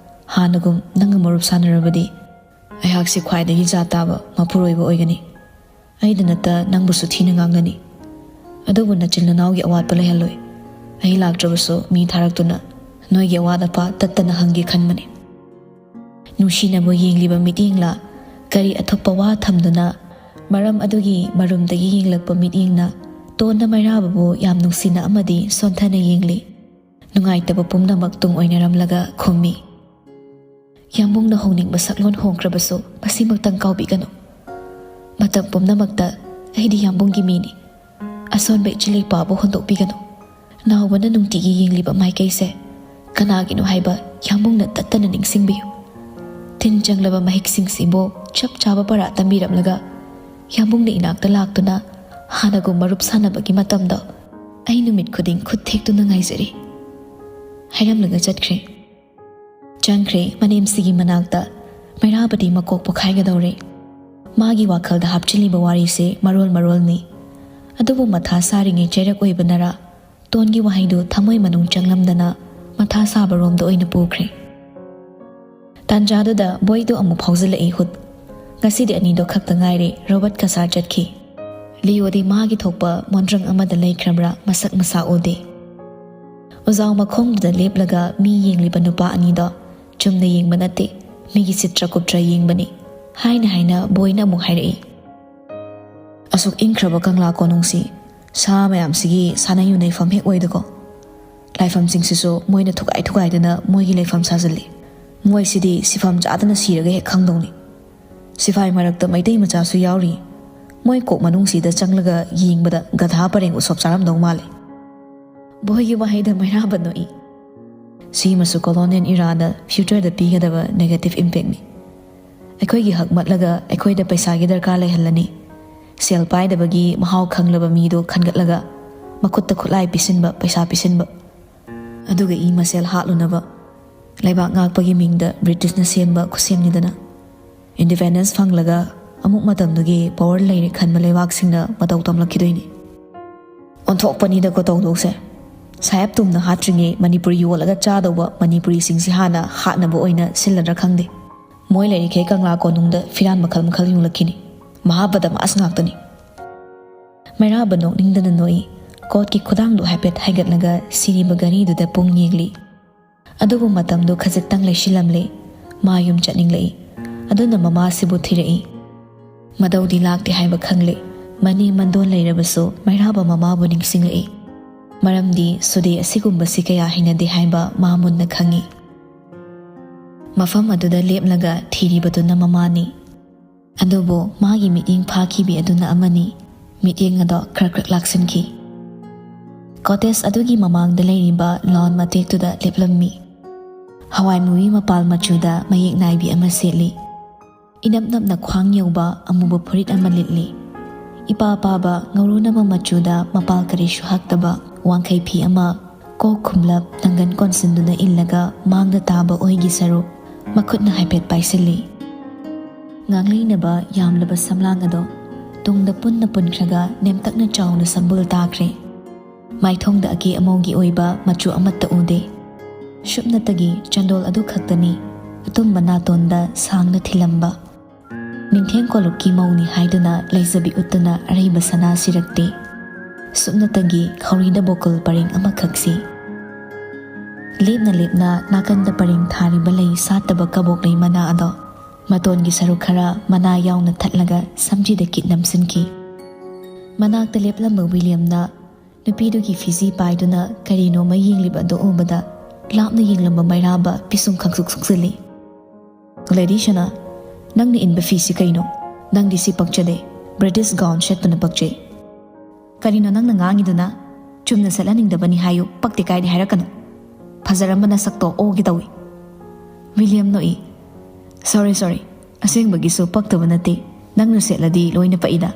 ꯍꯥꯟꯅꯒꯨꯝ ꯅꯪꯒ ꯃꯔꯨꯞ ꯁꯥꯟꯅꯔꯕꯗꯤ ꯑꯩꯍꯥꯛꯁꯤ ꯈ꯭ꯋꯥꯏꯗꯒꯤ ꯖꯥꯠ ꯇꯥꯕ ꯃꯄꯨꯔꯣꯏꯕ ꯑꯣꯏꯒꯅꯤ꯫ ꯑꯩꯗ ꯅꯠꯇ ꯅꯪꯕꯨꯁꯨ ꯊꯤꯅ ꯉꯥꯡꯅꯅꯤ꯫ ꯑꯗꯨꯕꯨ ꯅꯆꯤꯟ ꯅꯅꯥꯎꯒꯤ ꯑꯋꯥꯠꯄ ꯂꯩꯍꯜꯂꯣꯏ꯫ ꯑꯩ ꯂꯥꯛꯇ꯭ꯔꯕꯁꯨ ꯃꯤ ꯊꯥꯔꯛꯇꯨꯅ ꯅꯣꯏꯒꯤ ꯑꯋꯥꯠ ꯑꯄꯥ ꯇꯠꯇꯅ ꯍꯪꯒꯦ ꯈꯟꯕꯅꯤ꯫" ꯅꯨꯡꯁꯤꯅꯕ ꯌꯦꯡꯂꯤꯕ ꯃꯤꯠꯌꯦꯡꯂꯥ, ꯀꯔꯤ ꯑꯊꯨꯞꯄ ꯋꯥ ꯊꯝꯗꯨꯅ ꯃꯔꯝ ꯑꯗꯨꯒꯤ ꯃꯔꯨꯝꯗꯒꯤ ꯌꯦꯡꯂꯛꯄ ꯃꯤꯠꯌꯦꯡꯅ ꯇꯣꯟꯅ ꯃꯩꯔꯥꯕꯕꯨ ꯌꯥꯝ ꯅꯨꯡꯁꯤꯅ ꯑꯃꯗꯤ ꯁꯣꯟꯊꯅ ꯌꯦꯡꯂꯤ꯫ ꯅꯨꯡꯉꯥꯏꯇꯕ ꯄꯨꯝꯅꯃꯛ ꯇꯨꯡ ꯑꯣꯏꯅꯔꯝꯂꯒ ꯈꯨꯝꯃꯤ꯫ "ꯌꯥꯝꯕꯨꯡꯅ ꯍꯣꯡꯅꯤꯡꯕ ꯁꯛꯂꯣꯟ ꯍꯣꯡꯈ꯭ꯔꯕꯁꯨ ꯃꯁꯤꯃꯛꯇꯪ ꯀꯥꯎꯕꯤꯒꯅꯨ꯫ ꯃꯇꯝ ꯄꯨꯝꯅꯃꯛꯇ ꯑꯩꯗꯤ ꯌꯥꯝꯕꯨꯡꯒꯤ ꯃꯤꯅꯤ꯫ ꯑꯁꯣꯟꯕ ꯏꯆꯤꯜ ꯏꯄꯥꯕꯨ ꯍꯨꯟꯗꯣꯛꯄꯤꯒꯅꯨ꯫ ꯅꯥꯎꯕꯅ ꯅꯨꯡꯇꯤꯒꯤ ꯌꯦꯡꯂꯤꯕ ꯃꯥꯏꯀꯩꯁꯦ ꯀꯅꯥꯒꯤꯅꯣ ꯍꯥꯏꯕ ꯌꯥꯝꯕꯨꯡꯅ ꯇꯠꯇꯅ ꯅꯤꯡꯁꯤꯡꯕꯤꯌꯨ꯫ ꯇꯤꯟ ꯆꯪꯂꯕ ꯃꯍꯤꯛꯁꯤꯡꯁꯤꯕꯨ ꯆꯞ ꯆꯥꯕ ꯄꯔꯥ ꯇꯝꯕꯤꯔꯝꯂꯒ ꯌꯥꯝꯕꯨꯡꯅ ꯏꯅꯥꯛꯇ ꯂꯥꯛꯇꯨꯅ ꯍꯥꯟꯅꯒꯨꯝ ꯃꯔꯨꯞ ꯁꯥꯟꯅꯕꯒꯤ ꯃꯇꯝꯗꯣ ꯑꯩ ꯅꯨꯃꯤꯠ ꯈꯨꯗꯤꯡ ꯈꯨꯠ ꯊꯦꯛꯇꯨꯅ ꯉꯥꯏꯖꯔꯤ ꯍꯥꯏꯔꯝꯂꯒ ꯆꯠꯈ꯭ꯔꯦ꯫ ꯆꯪꯈ꯭ꯔꯦ ꯃꯅꯦꯝꯁꯤꯒꯤ ꯃꯅꯥꯛꯇ꯫ ꯃꯩꯔꯥꯕꯗꯤ ꯃꯀꯣꯛ ꯄꯣꯛꯈꯥꯏꯒꯗꯧꯔꯦ꯫ ꯃꯥꯒꯤ ꯋꯥꯈꯜꯗ ꯍꯥꯞꯆꯤꯜꯂꯤꯕ ꯋꯥꯔꯤꯁꯦ ꯃꯔꯣꯜ ꯃꯔꯣꯜꯅꯤ꯫ ꯑꯗꯨꯕꯨ ꯃꯊꯥ ꯁꯥꯔꯤꯉꯩ ꯆꯩꯔꯛ ꯑꯣꯏꯕꯅꯔꯥ, ꯇꯣꯟꯒꯤ ꯋꯥꯍꯩꯗꯨ ꯊꯃꯣꯏ ꯃꯅꯨꯡ ꯆꯪꯂꯝꯗꯅ ꯃꯊꯥ ꯁꯥꯕꯔꯣꯝꯗ ꯑꯣꯏꯅ ꯄꯨꯈ꯭ꯔꯦ꯫ ꯇꯥꯟꯖꯥꯗꯨꯗ ꯕꯣꯏꯗꯣ ꯑꯃꯨꯛ ꯐꯥꯎꯖꯤꯜꯂꯛꯏ ꯍꯨꯠ꯫ ꯉꯁꯤꯗꯤ ꯑꯅꯤꯗꯣ ꯈꯛꯇ ꯉꯥꯏꯔꯦ, ꯔꯣꯕꯔꯠ ꯀꯁꯥꯔ ꯆꯠꯈꯤ꯫ ꯂꯤꯑꯣꯗꯤ ꯃꯥꯒꯤ ꯊꯣꯛꯄ ꯃꯣꯟꯗ꯭ꯔꯪ ꯑꯃꯗ ꯂꯩꯈ꯭ꯔꯕ꯭ꯔꯥ ꯃꯁꯛ ꯃꯁꯥ ꯎꯗꯦ꯫ ꯎꯖꯥꯎ ꯃꯈꯣꯡꯗꯨꯗ ꯂꯦꯞꯂꯒ ꯃꯤ ꯌꯦꯡꯂꯤꯕ ꯅꯨꯄꯥ ꯑꯅꯤꯗꯣ ꯆꯨꯝꯅ ꯌꯦꯡꯕ ꯅꯠꯇꯦ, ꯃꯤꯒꯤ ꯆꯤꯇ꯭ꯔ ꯀꯨꯞꯇ꯭ꯔ ꯌꯦꯡꯕꯅꯤ ꯍꯥꯏꯅ ꯍꯥꯏꯅ ꯕꯣꯏꯅ ꯑꯃꯨꯛ ꯍꯥꯏꯔꯛꯏ꯫ ꯑꯁꯨꯛ ꯏꯪꯈ꯭ꯔꯕ ꯀꯪꯂꯥ ꯀꯣꯅꯨꯡꯁꯤ ꯁꯥ ꯃꯌꯥꯝꯁꯤꯒꯤ ꯁꯥꯟꯅ ꯌꯨꯅꯩꯐꯝ ꯍꯦꯛ ꯑꯣꯏꯗꯀꯣ꯫ ꯂꯥꯏꯐꯝꯁꯤꯡꯁꯤꯁꯨ ꯃꯣꯏꯅ ꯊꯨꯒꯥꯏ ꯊꯨꯒꯥꯏꯗꯨꯅ ꯃꯣꯏꯒꯤ ꯂꯩꯐꯝ ꯁꯥꯖꯤꯜꯂꯤ꯫ ꯃꯣꯏꯁꯤꯗꯤ ꯁꯤꯐꯝ ꯆꯥꯗꯅ ꯁꯤꯔꯒ ꯍꯦꯛ ꯈꯪꯗꯧꯅꯤ꯫ ꯁꯤꯐꯥꯏ ꯃꯔꯛꯇ ꯃꯩꯇꯩ ꯃꯆꯥꯁꯨ ꯌꯥꯎꯔꯤ꯫ ꯃꯣꯏ ꯀꯣꯛ ꯃꯅꯨꯡꯁꯤꯗ ꯆꯪꯂꯒ ꯌꯦꯡꯕꯗ ꯒꯙꯥ ꯄꯔꯦꯡ ꯎꯁꯣꯞ ꯆꯥꯔꯝꯗꯧ ꯃꯥꯜꯂꯤ꯫ ꯕꯣꯏꯒꯤ ꯋꯥꯍꯩꯗ ꯃꯩꯔꯥꯕ ꯅꯣꯛꯏ꯫ ꯁꯤꯃꯁꯨ colonial eraꯗ futureꯗ ꯄꯤꯒꯗꯕ negative impactꯅꯤ꯫ ꯑꯩꯈꯣꯏꯒꯤ ꯍꯛ ꯃꯠꯂꯒ ꯑꯩꯈꯣꯏꯗ ꯄꯩꯁꯥꯒꯤ ꯗꯔꯀꯥꯔ ꯂꯩꯍꯜꯂꯅꯤ꯫ ꯁꯦꯜ ꯄꯥꯏꯗꯕꯒꯤ ꯃꯍꯥꯎ ꯈꯪꯂꯕ ꯃꯤꯗꯣ ꯈꯟꯒꯠꯂꯒ ꯃꯈꯨꯠꯇ ꯈꯨꯠꯂꯥꯏ ꯄꯤꯁꯤꯟꯕ, ꯄꯩꯁꯥ ꯄꯤꯁꯤꯟꯕ꯫ ꯑꯗꯨꯒ ꯏ ꯃꯁꯦꯜ ꯍꯥꯠꯂꯨꯅꯕ ꯂꯩꯕꯥꯛ ꯉꯥꯛꯄꯒꯤ ꯃꯤꯡꯗ ꯕ꯭ꯔꯤꯇꯤꯁꯅ ꯁꯦꯝꯕ ꯈꯨꯠꯁꯦꯝꯅꯤꯗꯅ꯫ Independence ꯐꯪꯂꯒ ꯑꯃꯨꯛ ꯃꯇꯝꯗꯨꯒꯤ power ꯂꯩꯔꯦ ꯈꯟꯕ ꯂꯩꯕꯥꯛꯁꯤꯡꯅ ꯃꯇꯧ ꯇꯝꯂꯛꯈꯤꯗꯣꯏꯅꯤ꯫ ꯑꯣꯟꯊꯣꯛꯄꯅꯤꯗꯀꯣ ꯇꯧꯗꯧꯁꯦ꯫ ꯁꯥꯍꯦꯕ ꯇꯨꯝꯅ ꯍꯥꯠꯇ꯭ꯔꯤꯉꯩ ꯃꯅꯤꯄꯨꯔꯤ ꯌꯣꯜꯂꯒ ꯆꯥꯗꯧꯕ ꯃꯅꯤꯄꯨꯔꯤꯁꯤꯡꯁꯤ ꯍꯥꯟꯅ ꯍꯥꯠꯅꯕ ꯑꯣꯏꯅ ꯁꯤꯜꯂꯗ꯭ꯔꯥ ꯈꯪꯗꯦ꯫ ꯃꯣꯏ ꯂꯩꯔꯤꯈꯩ ꯀꯪꯂꯥ ꯀꯣꯅꯨꯡꯗ ꯐꯤꯔꯥꯟ ꯃꯈꯜ ꯃꯈꯜ ꯌꯨꯡꯂꯛꯈꯤꯅꯤ꯫ ꯃꯍꯥꯕꯗꯃꯥꯁ ꯉꯥꯛꯇꯅꯤ꯫ ꯃꯩꯔꯥꯕ ꯅꯣꯛꯅꯤꯡꯗꯅ ꯅꯣꯛꯏ꯫ ꯀꯣꯠꯀꯤ ꯈꯨꯗꯥꯡꯗꯨ ꯍꯥꯏꯐꯦꯠ ꯍꯥꯏꯒꯠꯂꯒ ꯁꯤꯔꯤꯕ ꯘꯔꯤꯗꯨꯗ ꯄꯨꯡ ꯌꯦꯡꯂꯤ꯫ ꯑꯗꯨꯕꯨ ꯃꯇꯝꯗꯨ ꯈꯖꯤꯛꯇꯪ ꯂꯩꯁꯤꯜꯂꯝꯂꯦ꯫ ꯃꯥ ꯌꯨꯝ ꯆꯠꯅꯤꯡꯂꯛꯏ꯫ ꯑꯗꯨꯅ ꯃꯃꯥꯁꯤꯕꯨ ꯊꯤꯔꯛꯏ꯫ ꯃꯗꯧꯗꯤ ꯂꯥꯛꯇꯦ ꯍꯥꯏꯕ ꯈꯪꯂꯦ꯫ ꯃꯅꯦ ꯃꯟꯗꯣꯟ ꯂꯩꯔꯕꯁꯨ ꯃꯩꯔꯥꯕ ꯃꯃꯥꯕꯨ ꯅꯤꯡꯁꯤꯡꯂꯛꯏ꯫ ꯃꯔꯝꯗꯤ ꯁꯨꯗꯦ ꯑꯁꯤꯒꯨꯝꯕꯁꯤ ꯀꯌꯥ ꯍꯩꯅꯗꯦ ꯍꯥꯏꯕ ꯃꯥ ꯃꯨꯟꯅ ꯈꯪꯏ꯫ ꯃꯐꯝ ꯑꯗꯨꯗ ꯂꯦꯞꯂꯒ ꯊꯤꯔꯤꯕꯗꯨꯅ ꯃꯃꯥꯅꯤ꯫ ꯑꯗꯨꯕꯨ ꯃꯥꯒꯤ ꯃꯤꯠꯌꯦꯡ ꯐꯥꯈꯤꯕꯤ ꯑꯗꯨꯅ ꯑꯃꯅꯤ꯫ ꯃꯤꯠꯌꯦꯡ ꯑꯗꯣ ꯈꯔ ꯈꯔ ꯂꯥꯛꯁꯤꯟꯈꯤ꯫ ꯀꯣꯇꯦꯖ ꯑꯗꯨꯒꯤ ꯃꯃꯥꯡꯗ ꯂꯩꯔꯤꯕ ꯂꯥꯎꯟ ꯃꯇꯦꯛꯇꯨꯗ ꯂꯦꯞꯂꯝꯃꯤ꯫ ꯍꯋꯥꯏ ꯃꯨꯕꯤ ꯃꯄꯥꯜ ꯃꯆꯨꯗ ꯃꯌꯦꯛ ꯅꯥꯏꯕꯤ ꯑꯃ ꯁꯦꯠꯂꯤ꯫ ꯏꯅꯞ ꯅꯞꯅ ꯈ꯭ꯋꯥꯡ ꯌꯧꯕ ꯑꯃꯨꯕ ꯐꯨꯔꯤꯠ ꯑꯃ ꯂꯤꯠꯂꯤ꯫ ꯏꯄꯥ ꯄꯥꯕ ꯉꯧꯔꯨꯅꯕ ꯃꯆꯨꯗ ꯃꯄꯥꯜ ꯀꯔꯤꯁꯨ ꯍꯛꯇꯕ ꯋꯥꯡꯈꯩ ꯐꯤ ꯑꯃ ꯀꯣꯛ ꯈꯨꯝꯂꯞ ꯅꯪꯒꯟ ꯀꯣꯟꯁꯤꯟꯗꯨꯅ ꯏꯜꯂꯒ ꯃꯥꯡꯗ ꯇꯥꯕ ꯑꯣꯏꯒꯤ ꯁꯔꯨꯛ ꯃꯈꯨꯠꯅ ꯍꯥꯏꯐꯦꯠ ꯄꯥꯏꯁꯤꯜꯂꯤ꯫ ꯉꯥꯡꯂꯩꯅꯕ ꯌꯥꯝꯂꯕ ꯁꯝꯂꯥꯡ ꯑꯗꯣ ꯇꯨꯡꯗ ꯄꯨꯟꯅ ꯄꯨꯟꯈ꯭ꯔꯒ ꯅꯦꯝꯇꯛꯅ ꯆꯥꯎꯅ ꯁꯝꯕꯨꯜ ꯇꯥꯈ꯭ꯔꯦ꯫ ꯃꯥꯏꯊꯣꯡꯗ ꯑꯀꯦ ꯑꯃꯧꯒꯤ ꯑꯣꯏꯕ ꯃꯆꯨ ꯑꯃꯠꯇ ꯎꯗꯦ꯫ ꯁꯨꯞꯅꯇꯒꯤ ꯆꯟꯗꯣꯜ ꯑꯗꯨ ꯈꯛꯇꯅꯤ ꯑꯇꯨꯝꯕ ꯅꯥꯇꯣꯟꯗ ꯁꯥꯡꯅ ꯊꯤꯜꯂꯝꯕ꯫ ꯅꯤꯡꯊꯦꯡ ꯀꯣꯂꯨꯞꯀꯤ ꯃꯧꯅꯤ ꯍꯥꯏꯗꯨꯅ ꯂꯩꯖꯕꯤ ꯎꯠꯇꯨꯅ ꯑꯔꯩꯕ ꯁꯅꯥ ꯁꯤꯔꯛꯇꯦ꯫ ꯁꯨꯞꯅꯇꯒꯤ ꯈꯧꯔꯤꯗ ꯕꯣꯀꯨꯜ ꯄꯔꯦꯡ ꯑꯃꯈꯛꯁꯤ꯫ ꯂꯦꯞꯅ ꯂꯦꯞꯅ ꯅꯥꯀꯟꯗ ꯄꯔꯦꯡ ꯊꯥꯔꯤꯕ ꯂꯩ ꯁꯥꯠꯇꯕ ꯀꯕꯣꯛ ꯂꯩ ꯃꯅꯥ ꯑꯗꯣ ꯃꯇꯣꯟꯒꯤ ꯁꯔꯨꯛ ꯈꯔ ꯃꯅꯥ ꯌꯥꯎꯅ ꯊꯠꯂꯒ ꯁꯝꯖꯤꯗ ꯀꯤꯠ ꯅꯝꯁꯤꯟꯈꯤ꯫ ꯃꯅꯥꯛꯇ ꯂꯦꯞꯂꯝꯕ ꯋꯤꯂꯤꯌꯝꯅ ꯅꯨꯄꯤꯗꯨꯒꯤ ꯐꯤꯖꯤ ꯄꯥꯏꯗꯨꯅ ꯀꯔꯤꯅꯣꯃ ꯌꯦꯡꯂꯤꯕ ꯑꯗꯨ ꯎꯕꯗ ꯂꯥꯞꯅ ꯌꯦꯡꯂꯝꯕ ꯃꯩꯔꯥꯕ ꯄꯤꯁꯨꯝ ꯈꯪꯁꯨꯛ ꯁꯨꯛꯆꯤꯜꯂꯤ꯫ "ꯂꯦꯗꯤ ꯁꯅꯥ, ꯅꯪꯅ ꯏꯟꯕ ꯐꯤꯁꯤ ꯀꯩꯅꯣ? ꯅꯪꯗꯤ ꯁꯤ ꯄꯛꯆꯗꯦ꯫ British gown ꯁꯦꯠꯄꯅ ꯄꯛꯆꯩ꯫" "ꯀꯔꯤꯅꯣ ꯅꯪꯅ ꯉꯥꯡꯉꯤꯗꯨꯅ? ꯆꯨꯝꯅ ꯁꯦꯠꯍꯟꯅꯤꯡꯗꯕꯅꯤ ꯍꯥꯏꯌꯨ, ꯄꯛꯇꯦ ꯀꯥꯏꯗꯤ ꯍꯥꯏꯔꯛꯀꯅꯨ꯫ ꯐꯖꯔꯝꯕ ꯅꯁꯛꯇꯣ ꯑꯣꯒꯦ ꯇꯧꯏ꯫" ꯋꯤꯂꯤꯌꯝ ꯅꯣꯛꯏ꯫ "ꯁꯣꯔꯤ, ꯁꯣꯔꯤ꯫ ꯑꯁꯦꯡꯕꯒꯤꯁꯨ ꯄꯛꯇꯕ ꯅꯠꯇꯦ꯫ ꯅꯪꯅ ꯁꯦꯠꯂꯗꯤ ꯂꯣꯏꯅ ꯄꯛꯏꯗ꯫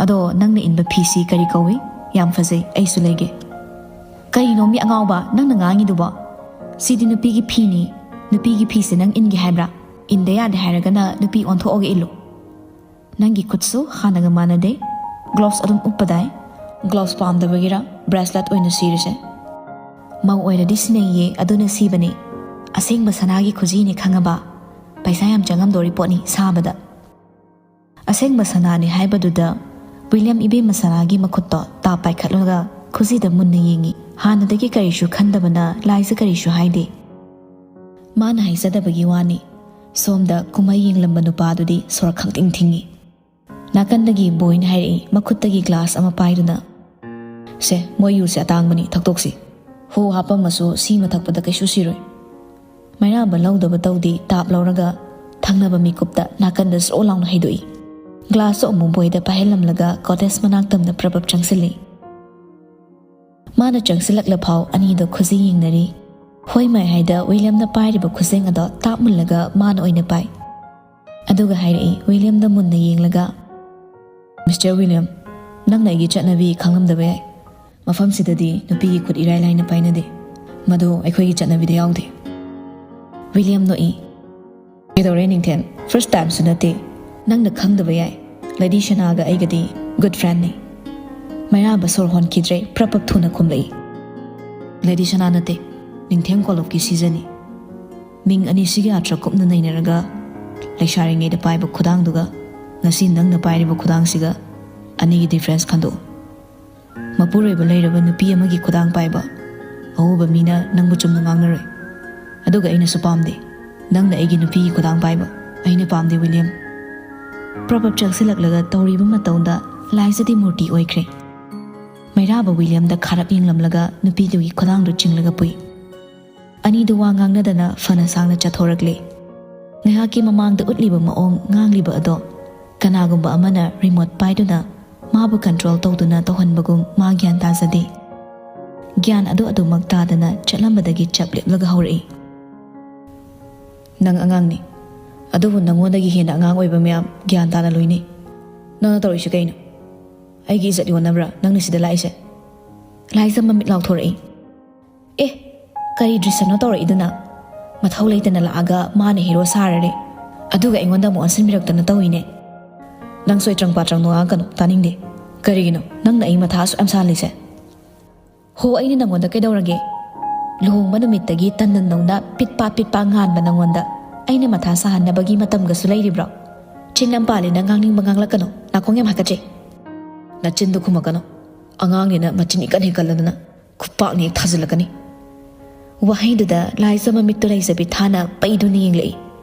ꯑꯗꯣ ꯅꯪꯅ ꯏꯟꯕ ꯐꯤꯁꯤ ꯀꯔꯤ ꯀꯧꯏ? ꯌꯥꯝ ꯐꯖꯩ, ꯑꯩꯁꯨ ꯂꯩꯒꯦ꯫" "ꯀꯔꯤꯅꯣ ꯃꯤ ꯑꯉꯥꯎꯕ ꯅꯪꯅ ꯉꯥꯡꯉꯤꯗꯨꯕꯣ? ꯁꯤꯗꯤ ꯅꯨꯄꯤꯒꯤ ꯐꯤꯅꯤ꯫ ꯅꯨꯄꯤꯒꯤ ꯐꯤꯁꯦ ꯅꯪ ꯏꯟꯒꯦ ꯍꯥꯏꯕ꯭ꯔꯥ? ꯏꯟꯗ ꯌꯥꯗꯦ ꯍꯥꯏꯔꯒꯅ ꯅꯨꯄꯤ ꯑꯣꯟꯊꯣꯛꯑꯒ ꯏꯜꯂꯨ꯫ ꯅꯪꯒꯤ ꯈꯨꯠꯁꯨ ꯍꯥꯟꯅꯒ ꯃꯥꯟꯅꯗꯦ꯫ ꯒ꯭ꯂꯣꯚꯁ ꯑꯗꯨꯝ ꯎꯞꯄꯗꯥꯏ꯫ ꯒ꯭ꯂꯣꯚꯁ ꯄꯥꯝꯗꯕꯒꯤꯔ ꯕ꯭ꯔꯦꯁꯂꯦꯠ ꯑꯣꯏꯅ ꯁꯤꯔꯤꯁꯦ? ꯃꯧ ꯑꯣꯏꯔꯗꯤ ꯁꯤꯅꯩꯌꯦ, ꯑꯗꯨꯅ ꯁꯤꯕꯅꯦ꯫ ꯑꯁꯦꯡꯕ ꯁꯅꯥꯒꯤ ꯈꯨꯖꯤꯅꯦ ꯈꯪꯉꯕ? ꯄꯩꯁꯥ ꯌꯥꯝ ꯆꯪꯉꯝꯗꯣꯔꯤ ꯄꯣꯠꯅꯤ ꯁꯥꯕꯗ꯫" ꯑꯁꯦꯡꯕ ꯁꯅꯥꯅꯤ ꯍꯥꯏꯕꯗꯨꯗ ꯋꯤꯂꯤꯌꯝ ꯏꯕꯦꯝꯃ ꯁꯅꯥꯒꯤ ꯃꯈꯨꯠꯇꯣ ꯇꯥꯞ ꯄꯥꯏꯈꯠꯂꯒ ꯈꯨꯖꯤꯗ ꯃꯨꯟꯅ ꯌꯦꯡꯉꯤ꯫ ꯍꯥꯟꯅꯗꯒꯤ ꯀꯔꯤꯁꯨ ꯈꯟꯗꯕꯅ ꯂꯥꯏꯖ ꯀꯔꯤꯁꯨ ꯍꯥꯏꯗꯦ꯫ ꯃꯥꯅ ꯍꯥꯏꯖꯗꯕꯒꯤ ꯋꯥꯅꯤ꯫ ꯁꯣꯝꯗ ꯀꯨꯝꯍꯩ ꯌꯦꯡꯂꯝꯕ ꯅꯨꯄꯥꯗꯨꯗꯤ ꯁꯣꯔ ꯈꯪꯇꯤꯡ ꯊꯤꯡꯉꯤ꯫ ꯅꯥꯀꯟꯗꯒꯤ ꯕꯣꯏꯅ ꯍꯥꯏꯔꯛꯏ, ꯃꯈꯨꯠꯇꯒꯤ ꯒ꯭ꯂꯥꯁ ꯑꯃ ꯄꯥꯏꯗꯨꯅ, "ꯁꯦ, ꯃꯣꯏ ꯌꯨꯁꯦ ꯑꯇꯥꯡꯕꯅꯤ, ꯊꯛꯇꯣꯛꯁꯤ꯫ ꯍꯨ ꯍꯥꯞꯄꯝꯃꯁꯨ ꯁꯤꯃ ꯊꯛꯄꯗ ꯀꯩꯁꯨ ꯁꯤꯔꯣꯏ꯫" ꯃꯩꯔꯥꯕ ꯂꯧꯗꯕ ꯇꯧꯗꯦ, ꯇꯥꯞ ꯂꯧꯔꯒ ꯊꯪꯅꯕ ꯃꯤꯀꯨꯞꯇ ꯅꯥꯀꯟꯗ ꯁ꯭ꯔꯣ ꯂꯥꯎꯅ ꯍꯩꯗꯣꯛꯏ꯫ ꯒ꯭ꯂꯥꯁꯇꯣ ꯑꯃꯨꯛ ꯕꯣꯏꯗ ꯄꯥꯏꯍꯜꯂꯝꯂꯒ ꯀꯣꯇꯦꯖ ꯃꯅꯥꯛꯇꯝꯗ ꯄ꯭ꯔꯕꯞ ꯆꯪꯁꯤꯜꯂꯤ꯫ ꯃꯥꯅ ꯆꯪꯁꯤꯜꯂꯛꯂ ꯐꯥꯎ ꯑꯅꯤꯗꯣ ꯈꯨꯖꯤꯡ ꯌꯦꯡꯅꯔꯤ꯫ ꯍꯣꯏ ꯃꯥꯏ ꯍꯥꯏꯗ ꯋꯤꯂꯤꯌꯝꯅ ꯄꯥꯏꯔꯤꯕ ꯈꯨꯖꯦꯡ ꯑꯗꯣ ꯇꯥꯞ ꯃꯨꯜꯂꯒ ꯃꯥꯅ ꯑꯣꯏꯅ ꯄꯥꯏ꯫ ꯑꯗꯨꯒ ꯍꯥꯏꯔꯛꯏ ꯋꯤꯂꯤꯌꯝꯗ ꯃꯨꯟꯅ ꯌꯦꯡꯂꯒ, "ꯃꯤꯁꯇꯔ ꯋꯤꯂꯤꯌꯝ, ꯅꯪꯅ ꯑꯩꯒꯤ ꯆꯠꯅꯕꯤ ꯈꯪꯂꯝꯗꯕ ꯌꯥꯏ꯫ ꯃꯐꯝꯁꯤꯗꯗꯤ ꯅꯨꯄꯤꯒꯤ ꯈꯨꯠ ꯏꯔꯥꯏ ꯂꯥꯏꯅ ꯄꯥꯏꯅꯗꯦ꯫ ꯃꯗꯨ ꯑꯩꯈꯣꯏꯒꯤ ꯆꯠꯅꯕꯤꯗ ꯌꯥꯎꯗꯦ꯫" ꯋꯤꯂꯤꯌꯝ ꯅꯣꯛꯏ꯫ "ꯀꯩꯗꯧꯔꯦ ꯅꯤꯡꯊꯦꯝ? ꯐꯥꯔꯁ ꯇꯥꯏꯝꯁꯨ ꯅꯠꯇꯦ꯫ ꯅꯪꯅ ꯈꯪꯗꯕ ꯌꯥꯏ꯫ Lady ꯁꯅꯥꯒ ꯑꯩꯒꯗꯤ good ꯐ꯭ꯔꯦꯟꯅꯤ꯫" ꯃꯩꯔꯥꯕ ꯁꯣꯔ ꯍꯣꯟꯈꯤꯗ꯭ꯔꯦ, ꯄ꯭ꯔꯞ ꯄ꯭ꯔꯞ ꯊꯨꯅ ꯈꯨꯝꯂꯛꯏ꯫ "ꯂꯦꯗꯤ ꯁꯅꯥ ꯅꯠꯇꯦ, ꯅꯤꯡꯊꯦꯝ ꯀꯣꯂꯨꯞꯀꯤ ꯁꯤꯖꯅꯤ꯫ ꯃꯤꯡ ꯑꯅꯤꯁꯤꯒꯤ ꯑꯥꯔꯊ ꯀꯨꯞꯅ ꯅꯩꯅꯔꯒ, ꯂꯩꯁꯥꯔꯤꯉꯩꯗ ꯄꯥꯏꯕ ꯈꯨꯗꯥꯡꯗꯨꯒ ꯉꯁꯤ ꯅꯪꯅ ꯄꯥꯏꯔꯤꯕ ꯈꯨꯗꯥꯡꯁꯤꯒ ꯑꯅꯤꯒꯤ ꯗꯤꯐ꯭ꯔꯦꯟꯁ ꯈꯟꯗꯣꯛꯎ꯫ ꯃꯄꯨꯔꯣꯏꯕ ꯂꯩꯔꯕ ꯅꯨꯄꯤ ꯑꯃꯒꯤ ꯈꯨꯗꯥꯡ ꯄꯥꯏꯕ ꯑꯎꯕ ꯃꯤꯅ ꯅꯪꯕꯨ ꯆꯨꯝꯅ ꯉꯥꯡꯅꯔꯣꯏ꯫ ꯑꯗꯨꯒ ꯑꯩꯅꯁꯨ ꯄꯥꯝꯗꯦ ꯅꯪꯅ ꯑꯩꯒꯤ ꯅꯨꯄꯤꯒꯤ ꯈꯨꯗꯥꯡ ꯄꯥꯏꯕ꯫ ꯑꯩꯅ ꯄꯥꯝꯗꯦ ꯋꯤꯂꯤꯌꯝ꯫" ꯄ꯭ꯔꯞ ꯄ꯭ꯔꯞ ꯆꯪꯁꯤꯜꯂꯛꯂꯒ ꯇꯧꯔꯤꯕ ꯃꯇꯧꯗ ꯂꯥꯏꯖꯗꯤ ꯃꯨꯔꯇꯤ ꯑꯣꯏꯈ꯭ꯔꯦ꯫ ꯃꯩꯔꯥꯕ ꯋꯤꯂꯤꯌꯝꯗ ꯈꯥꯔꯞ ꯌꯦꯡꯂꯝꯂꯒ ꯅꯨꯄꯤꯗꯨꯒꯤ ꯈꯨꯗꯥꯡꯗꯨ ꯆꯤꯡꯂꯒ ꯄꯨꯏ꯫ ꯑꯅꯤꯗꯨ ꯋꯥ ꯉꯥꯡꯅꯗꯅ ꯐꯅ ꯁꯥꯡꯅ ꯆꯠꯊꯣꯔꯛꯂꯦ꯫ ꯉꯥꯏꯍꯥꯛꯀꯤ ꯃꯃꯥꯡꯗ ꯎꯠꯂꯤꯕ ꯃꯑꯣꯡ ꯉꯥꯡꯂꯤꯕ ꯑꯗꯣ ꯀꯅꯥꯒꯨꯝꯕ ꯑꯃꯅ ꯔꯤꯃꯣꯠ ꯄꯥꯏꯗꯨꯅ ꯃꯥꯕꯨ ꯀꯟꯇ꯭ꯔꯣꯜ ꯇꯧꯗꯨꯅ ꯇꯧꯍꯟꯕꯒꯨꯝ ꯃꯥ ꯒ꯭ꯌꯥꯟ ꯇꯥꯖꯗꯦ꯫ ꯒ꯭ꯌꯥꯟ ꯑꯗꯨ ꯑꯗꯨꯃꯛ ꯇꯥꯗꯅ ꯆꯠꯂꯝꯕꯗꯒꯤ ꯆꯞ ꯂꯦꯞꯂꯒ ꯍꯧꯔꯛꯏ꯫ "ꯅꯪ ꯑꯉꯥꯡꯅꯤ, ꯑꯗꯨꯕꯨ ꯅꯪꯉꯣꯟꯗꯒꯤ ꯍꯦꯟꯅ ꯑꯉꯥꯡ ꯑꯣꯏꯕ ꯃꯌꯥꯝ ꯒ꯭ꯌꯥꯟ ꯇꯥꯅ ꯂꯣꯏꯅꯩ꯫ ꯅꯪꯅ ꯇꯧꯔꯤꯁꯤ ꯀꯩꯅꯣ? ꯑꯩꯒꯤ ꯏꯖꯠ ꯌꯣꯟꯅꯕ꯭ꯔꯥ ꯅꯪꯅ ꯁꯤꯗ ꯂꯥꯛꯏꯁꯦ?" ꯂꯥꯏꯖ ꯃꯃꯤꯠ ꯂꯥꯎꯊꯣꯔꯛꯏ꯫ "ꯑꯦ, ꯀꯔꯤ ꯗ꯭ꯔꯤꯁꯅꯣ ꯇꯧꯔꯛꯏꯗꯨꯅ? ꯃꯊꯧ ꯂꯩꯇꯅ ꯂꯥꯛꯑꯒ ꯃꯥꯅ ꯍꯦꯔꯣ ꯁꯥꯔꯔꯦ, ꯑꯗꯨꯒ ꯑꯩꯉꯣꯟꯗ ꯑꯃꯨꯛ ꯑꯣꯟꯁꯤꯟꯕꯤꯔꯛꯇꯅ ꯇꯧꯏꯅꯦ꯫ ꯅꯪ ꯁꯣꯏ ꯇ꯭ꯔꯪꯄꯥ ꯇ꯭ꯔꯪꯅꯣ ꯉꯥꯡꯉꯛꯀꯅꯨ, ꯇꯥꯅꯤꯡꯗꯦ꯫ ꯀꯔꯤꯒꯤꯅꯣ ꯅꯪꯅ ꯑꯩ ꯃꯊꯥ ꯑꯁꯨꯛ ꯌꯥꯝ ꯁꯥꯍꯜꯂꯤꯁꯦ?" "ꯍꯣ, ꯑꯩꯅ ꯅꯪꯉꯣꯟꯗ ꯀꯩꯗꯧꯔꯒꯦ? ꯂꯨꯍꯣꯡꯕ ꯅꯨꯃꯤꯠꯇꯒꯤ ꯇꯟꯗꯟꯗꯧꯅ ꯄꯤꯠ ꯄꯥꯠ ꯄꯤꯠ ꯄꯥꯠ ꯉꯥꯟꯕ ꯅꯪꯉꯣꯟꯗ ꯑꯩꯅ ꯃꯊꯥ ꯁꯥꯍꯟꯅꯕꯒꯤ ꯃꯇꯝꯒꯁꯨ ꯂꯩꯔꯤꯕ꯭ꯔꯣ? ꯆꯤꯟ ꯑꯃ ꯄꯥꯜꯂꯤꯅ ꯉꯥꯡꯅꯤꯡꯕ ꯉꯥꯡꯂꯛꯀꯅꯨ, ꯅꯥꯀꯣꯡ ꯌꯥꯝ ꯍꯥꯀꯠꯆꯩ꯫" "ꯅꯆꯤꯟꯗꯨ ꯈꯨꯝꯃꯛꯀꯅꯨ, ꯑꯉꯥꯡꯅꯤꯅ ꯃꯆꯤꯟ ꯏꯀꯟ ꯍꯦꯛꯀꯜꯂꯗꯅ ꯈꯨꯄꯥꯛꯅ ꯍꯦꯛ ꯊꯥꯖꯤꯜꯂꯛꯀꯅꯤ꯫" ꯋꯥꯍꯩꯗꯨꯗ ꯂꯥꯏꯖ ꯃꯃꯤꯠꯇꯨ ꯂꯩꯖꯕꯤ ꯊꯥꯅ ꯄꯩꯗꯨꯅ ꯌꯦꯡꯂꯛꯏ꯫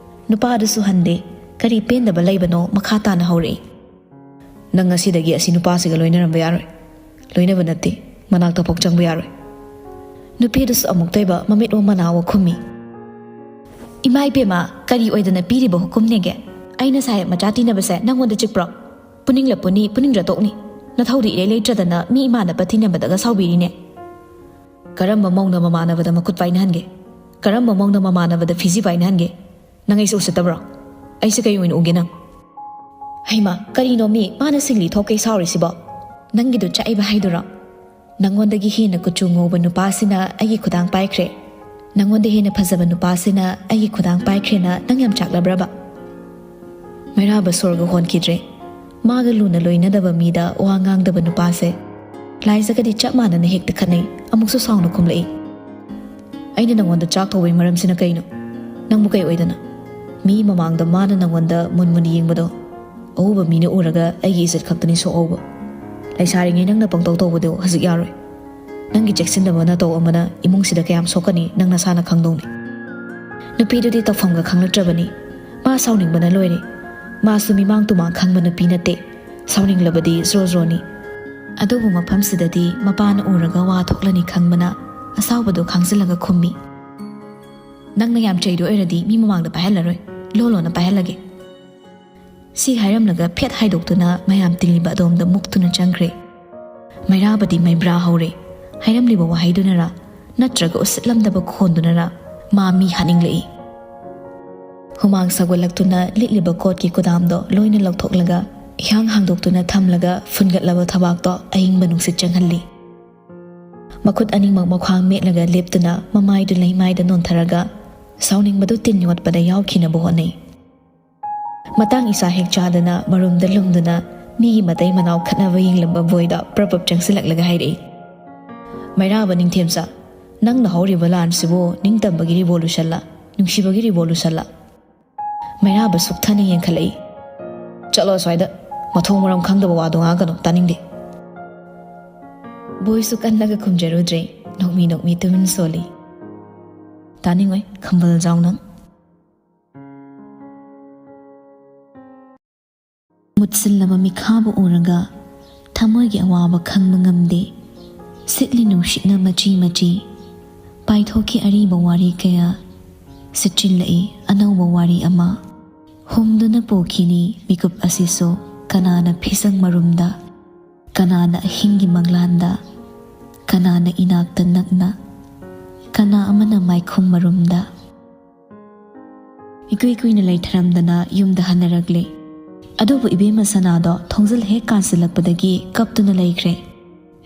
ꯅꯨꯄꯥꯗꯨꯁꯨ ꯍꯟꯗꯦ꯫ ꯀꯔꯤ ꯄꯦꯟꯗꯕ ꯂꯩꯕꯅꯣ ꯃꯈꯥ ꯇꯥꯅ ꯍꯧꯔꯛꯏ꯫ "ꯅꯪ ꯉꯁꯤꯗꯒꯤ ꯑꯁꯤ ꯅꯨꯄꯥꯁꯤꯒ ꯂꯣꯏꯅꯔꯝꯕ ꯌꯥꯔꯣꯏ꯫ ꯂꯣꯏꯅꯕ ꯅꯠꯇꯦ, ꯃꯅꯥꯛꯇ ꯐꯥꯎ ꯆꯪꯕ ꯌꯥꯔꯣꯏ꯫" ꯅꯨꯄꯤꯗꯨꯁꯨ ꯑꯃꯨꯛꯇꯣꯏꯕ ꯃꯃꯤꯠ ꯑꯣ ꯃꯅꯥ ꯑꯣ ꯈꯨꯝꯃꯤ꯫ "ꯏꯃꯥ ꯏꯕꯦꯝꯃ, ꯀꯔꯤ ꯑꯣꯏꯗꯅ ꯄꯤꯔꯤꯕ ꯍꯨꯀꯨꯝꯅꯦꯒꯦ? ꯑꯩꯅ ꯁꯥꯍꯦꯕ ꯃꯆꯥ ꯇꯤꯟꯅꯕꯁꯦ ꯅꯪꯉꯣꯟꯗ ꯆꯤꯛꯄ꯭ꯔꯣ? ꯄꯨꯅꯤꯡꯂ ꯄꯨꯅꯤ, ꯄꯨꯅꯤꯡꯗ꯭ꯔ ꯇꯣꯛꯅꯤ꯫ ꯅꯊꯧꯗꯤ ꯏꯔꯩ ꯂꯩꯇ꯭ꯔꯗꯅ ꯃꯤ ꯏꯃꯥꯟꯅꯕ ꯇꯤꯟꯅꯕꯗꯒ ꯁꯥꯎꯕꯤꯔꯤꯅꯦ꯫ ꯀꯔꯝꯕ ꯃꯧꯅ ꯃꯃꯥꯟꯅꯕꯗ ꯃꯈꯨꯠ ꯄꯥꯏꯅꯍꯟꯒꯦ? ꯀꯔꯝꯕ ꯃꯧꯅ ꯃꯃꯥꯟꯅꯕꯗ ꯐꯤꯖꯤ ꯄꯥꯏꯅꯍꯟꯒꯦ? ꯅꯪ ꯑꯩꯁꯦ ꯎꯁꯤꯠꯇꯕ꯭ꯔꯣ? ꯑꯩꯁꯦ ꯀꯩ ꯑꯣꯏꯅ ꯎꯒꯦ ꯅꯪ? ꯍꯩꯃꯥ, ꯀꯔꯤꯅꯣ ꯃꯤ? ꯃꯥꯅ ꯁꯤꯡꯂꯤ ꯊꯣꯛꯀꯩ ꯁꯥꯎꯔꯤꯁꯤꯕꯣ? ꯅꯪꯒꯤꯗꯣ ꯆꯥꯛꯏꯕ ꯍꯥꯏꯗꯨꯔꯣ? ꯅꯪꯉꯣꯟꯗꯒꯤ ꯍꯦꯟꯅ ꯀꯨꯆꯨ ꯉꯧꯕ ꯅꯨꯄꯥꯁꯤꯅ ꯑꯩꯒꯤ ꯈꯨꯗꯥꯡ ꯄꯥꯏꯈ꯭ꯔꯦ꯫ ꯅꯪꯉꯣꯟꯗ ꯍꯦꯟꯅ ꯐꯖꯕ ꯅꯨꯄꯥꯁꯤꯅ ꯑꯩꯒꯤ ꯈꯨꯗꯥꯡ ꯄꯥꯏꯈ꯭ꯔꯦꯅ ꯅꯪ ꯌꯥꯝ ꯆꯥꯛꯂꯕ꯭ꯔꯕ? ꯃꯩꯔꯥꯕ ꯁꯣꯔꯒ ꯍꯣꯟꯈꯤꯗ꯭ꯔꯦ꯫ ꯃꯥꯒ ꯂꯨꯅ ꯂꯣꯏꯅꯗꯕ ꯃꯤꯗ ꯋꯥ ꯉꯥꯡꯗꯕ ꯅꯨꯄꯥꯁꯦ꯫ ꯂꯥꯏꯖꯒꯗꯤ ꯆꯞ ꯃꯥꯟꯅꯅ ꯍꯦꯛꯇ ꯈꯠꯅꯩ, ꯑꯃꯨꯛꯁꯨ ꯁꯥꯎꯅ ꯈꯨꯝꯂꯛꯏ꯫ ꯑꯩꯅ ꯅꯪꯉꯣꯟꯗ ꯆꯥꯛ ꯊꯧꯕꯩ ꯃꯔꯝꯁꯤꯅ ꯀꯩꯅꯣ? ꯅꯪꯕꯨ ꯀꯩ ꯑꯣꯏꯗꯅ? ꯃꯤ ꯃꯃꯥꯡꯗ ꯃꯥꯅ ꯅꯪꯉꯣꯟꯗ ꯃꯨꯟ ꯃꯨꯟ ꯌꯦꯡꯕꯗꯣ ꯑꯎꯕ ꯃꯤꯅ ꯎꯔꯒ ꯑꯩꯒꯤ ꯏꯖꯠ ꯈꯛꯇꯅꯤ ꯁꯣꯛꯍꯧꯕ꯫ ꯂꯩꯁꯥꯔꯤꯉꯩ ꯅꯪꯅ ꯄꯪꯇꯧ ꯇꯧꯕꯗꯣ ꯍꯧꯖꯤꯛ ꯌꯥꯔꯣꯏ꯫ ꯅꯪꯒꯤ ꯆꯦꯛꯁꯤꯟꯗꯕ ꯅꯇꯧ ꯑꯃꯅ ꯏꯃꯨꯡꯁꯤꯗ ꯀꯌꯥꯝ ꯁꯣꯛꯀꯅꯤ ꯅꯪ ꯅꯁꯥꯅ ꯈꯪꯗꯧꯅꯤ꯫ ꯅꯨꯄꯤꯗꯨꯗꯤ ꯇꯧꯐꯝꯒ ꯈꯪꯂꯛꯇ꯭ꯔꯕꯅꯤ꯫ ꯃꯥ ꯁꯥꯎꯅꯤꯡꯕꯅ ꯂꯣꯏꯔꯦ꯫ ꯃꯥꯁꯨ ꯃꯤꯃꯥꯡ ꯇꯨꯃꯥꯡ ꯈꯪꯕ ꯅꯨꯄꯤ ꯅꯠꯇꯦ꯫ ꯁꯥꯎꯅꯤꯡꯂꯕꯗꯤ ꯖ꯭ꯔꯣ ꯖ꯭ꯔꯣꯅꯤ꯫ ꯑꯗꯨꯕꯨ ꯃꯐꯝꯁꯤꯗꯗꯤ ꯃꯄꯥꯅ ꯎꯔꯒ ꯋꯥ ꯊꯣꯛꯂꯅꯤ ꯈꯪꯕꯅ ꯑꯁꯥꯎꯕꯗꯨ ꯈꯥꯡꯖꯤꯜꯂꯒ ꯈꯨꯝꯃꯤ꯫ ꯅꯪꯅ ꯌꯥꯝ ꯆꯩꯗꯣ ꯑꯣꯏꯔꯗꯤ ꯃꯤ ꯃꯃꯥꯡꯗ ꯄꯥꯏꯍꯜꯂꯔꯣꯏ꯫ ꯂꯣ ꯂꯣꯟꯅ ꯄꯥꯏꯍꯜꯂꯒꯦ꯫ ꯁꯤ ꯍꯥꯏꯔꯝꯂꯒ ꯐꯦꯠ ꯍꯥꯏꯗꯣꯛꯇꯨꯅ ꯃꯌꯥꯝ ꯇꯤꯜꯂꯤꯕ ꯑꯗꯣꯝꯗ ꯃꯨꯛꯇꯨꯅ ꯆꯪꯈ꯭ꯔꯦ꯫ ꯃꯩꯔꯥꯕꯗꯤ ꯃꯩꯕ꯭ꯔꯥ ꯍꯧꯔꯦ꯫ ꯍꯥꯏꯔꯝꯂꯤꯕ ꯋꯥꯍꯩꯗꯨꯅꯔ ꯅꯠꯇ꯭ꯔꯒ ꯎꯁꯤꯠꯂꯝꯗꯕ ꯈꯣꯟꯗꯨꯅꯔ ꯃꯥ ꯃꯤ ꯍꯥꯠꯅꯤꯡꯂꯛꯏ꯫ ꯍꯨꯃꯥꯡ ꯁꯧꯒꯠꯂꯛꯇꯨꯅ ꯂꯤꯠꯂꯤꯕ ꯀꯣꯠꯀꯤ ꯀꯨꯗꯥꯝꯗꯣ ꯂꯣꯏꯅ ꯂꯧꯊꯣꯛꯂꯒ ꯏꯍꯥꯡ ꯍꯥꯡꯗꯣꯛꯇꯨꯅ ꯊꯝꯂꯒ ꯐꯨꯟꯒꯠꯂꯕ ꯊꯕꯥꯛꯇꯣ ꯑꯏꯪꯕ ꯅꯨꯡꯁꯤꯠ ꯆꯪꯍꯜꯂꯤ꯫ ꯃꯈꯨꯠ ꯑꯅꯤꯃꯛ ꯃꯈ꯭ꯋꯥꯡ ꯃꯦꯠꯂꯒ ꯂꯦꯞꯇꯨꯅ ꯃꯃꯥꯏꯗꯨ ꯂꯩꯃꯥꯏꯗ ꯅꯣꯟꯊꯔꯒ ꯁꯥꯎꯅꯤꯡꯕꯗꯨ ꯇꯤꯟ ꯌꯣꯠꯄꯗ ꯌꯥꯎꯈꯤꯅꯕ ꯍꯣꯠꯅꯩ꯫ ꯃꯇꯥꯡ ꯏꯆꯥ ꯍꯦꯛ ꯆꯥꯗꯅ ꯃꯔꯨꯝꯗ ꯂꯨꯝꯗꯨꯅ ꯃꯤꯒꯤ ꯃꯇꯩ ꯃꯅꯥꯎ ꯈꯠꯅꯕ ꯌꯦꯡꯂꯝꯕ ꯕꯣꯏꯗ ꯄ꯭ꯔꯞ ꯄ꯭ꯔꯞ ꯆꯪꯁꯤꯜꯂꯛꯂꯒ ꯍꯥꯏꯔꯛꯏ꯫ ꯃꯩꯔꯥꯕ ꯅꯤꯡꯊꯦꯝꯆꯥ, ꯅꯪꯅ ꯍꯧꯔꯤꯕ ꯂꯥꯟꯁꯤꯕꯨ ꯅꯤꯡꯇꯝꯕꯒꯤ ꯔꯤꯚꯣꯂꯨꯁꯟꯂ, ꯅꯨꯡꯁꯤꯕꯒꯤ ꯔꯤꯚꯣꯂꯨꯁꯟꯂ? ꯃꯩꯔꯥꯕ ꯁꯨꯛꯊꯅ ꯌꯦꯡꯈꯠꯂꯛꯏ꯫ ꯆꯠꯂꯣ ꯑꯁ꯭ꯋꯥꯏꯗ, ꯃꯊꯣꯡ ꯃꯔꯝ ꯈꯪꯗꯕ ꯋꯥꯗꯣ ꯉꯥꯡꯒꯅꯨ, ꯇꯥꯅꯤꯡꯗꯦ꯫ ꯕꯣꯏꯁꯨ ꯀꯟꯅꯒ ꯈꯨꯝꯖꯔꯨꯗ꯭ꯔꯦ, ꯅꯣꯛꯃꯤ ꯅꯣꯛꯃꯤ ꯇꯨꯃꯤꯟ ꯁꯣꯜꯂꯤ꯫ ꯇꯥꯅꯤꯡꯉꯣꯏ, ꯈꯝꯕꯜ ꯖꯥꯎ ꯅꯪ꯫ ꯃꯨꯠꯁꯤꯜꯂꯕ ꯃꯤꯈꯥꯕꯨ ꯎꯔꯒ ꯊꯃꯣꯏꯒꯤ ꯑꯋꯥꯕ ꯈꯪꯕ ꯉꯝꯗꯦ꯫ ꯁꯤꯠꯂꯤ ꯅꯨꯡꯁꯤꯠꯅ ꯃꯆꯤ ꯃꯆꯤ ꯄꯥꯏꯊꯣꯛꯈꯤ ꯑꯔꯤꯕ ꯋꯥꯔꯤ ꯀꯌꯥ, ꯁꯤꯠꯆꯤꯜꯂꯛꯏ ꯑꯅꯧꯕ ꯋꯥꯔꯤ ꯑꯃ꯫ ꯍꯨꯝꯗꯨꯅ ꯄꯨꯈꯤꯅꯤ ꯃꯤꯀꯨꯞ ꯑꯁꯤꯁꯨ, ꯀꯅꯥꯅ ꯐꯤꯁꯪ ꯃꯔꯨꯝꯗ, ꯀꯅꯥꯅ ꯑꯍꯤꯡꯒꯤ ꯃꯪꯂꯥꯟꯗ, ꯀꯅꯥꯅ ꯏꯅꯥꯛꯇ ꯅꯛꯅ, ꯀꯅꯥ ꯑꯃꯅ ꯃꯥꯏꯈꯨꯝ ꯃꯔꯨꯝꯗ꯫ ꯏꯀꯨꯏ ꯀꯨꯏꯅ ꯂꯩꯊꯔꯝꯗꯅ ꯌꯨꯝꯗ ꯍꯟꯅꯔꯛꯂꯦ꯫ ꯑꯗꯨꯕꯨ ꯏꯕꯦꯝꯃ ꯁꯅꯥꯗꯣ ꯊꯣꯡꯖꯤꯜ ꯍꯦꯛ ꯀꯥꯟꯁꯤꯜꯂꯛꯄꯗꯒꯤ ꯀꯞꯇꯨꯅ ꯂꯩꯈ꯭ꯔꯦ꯫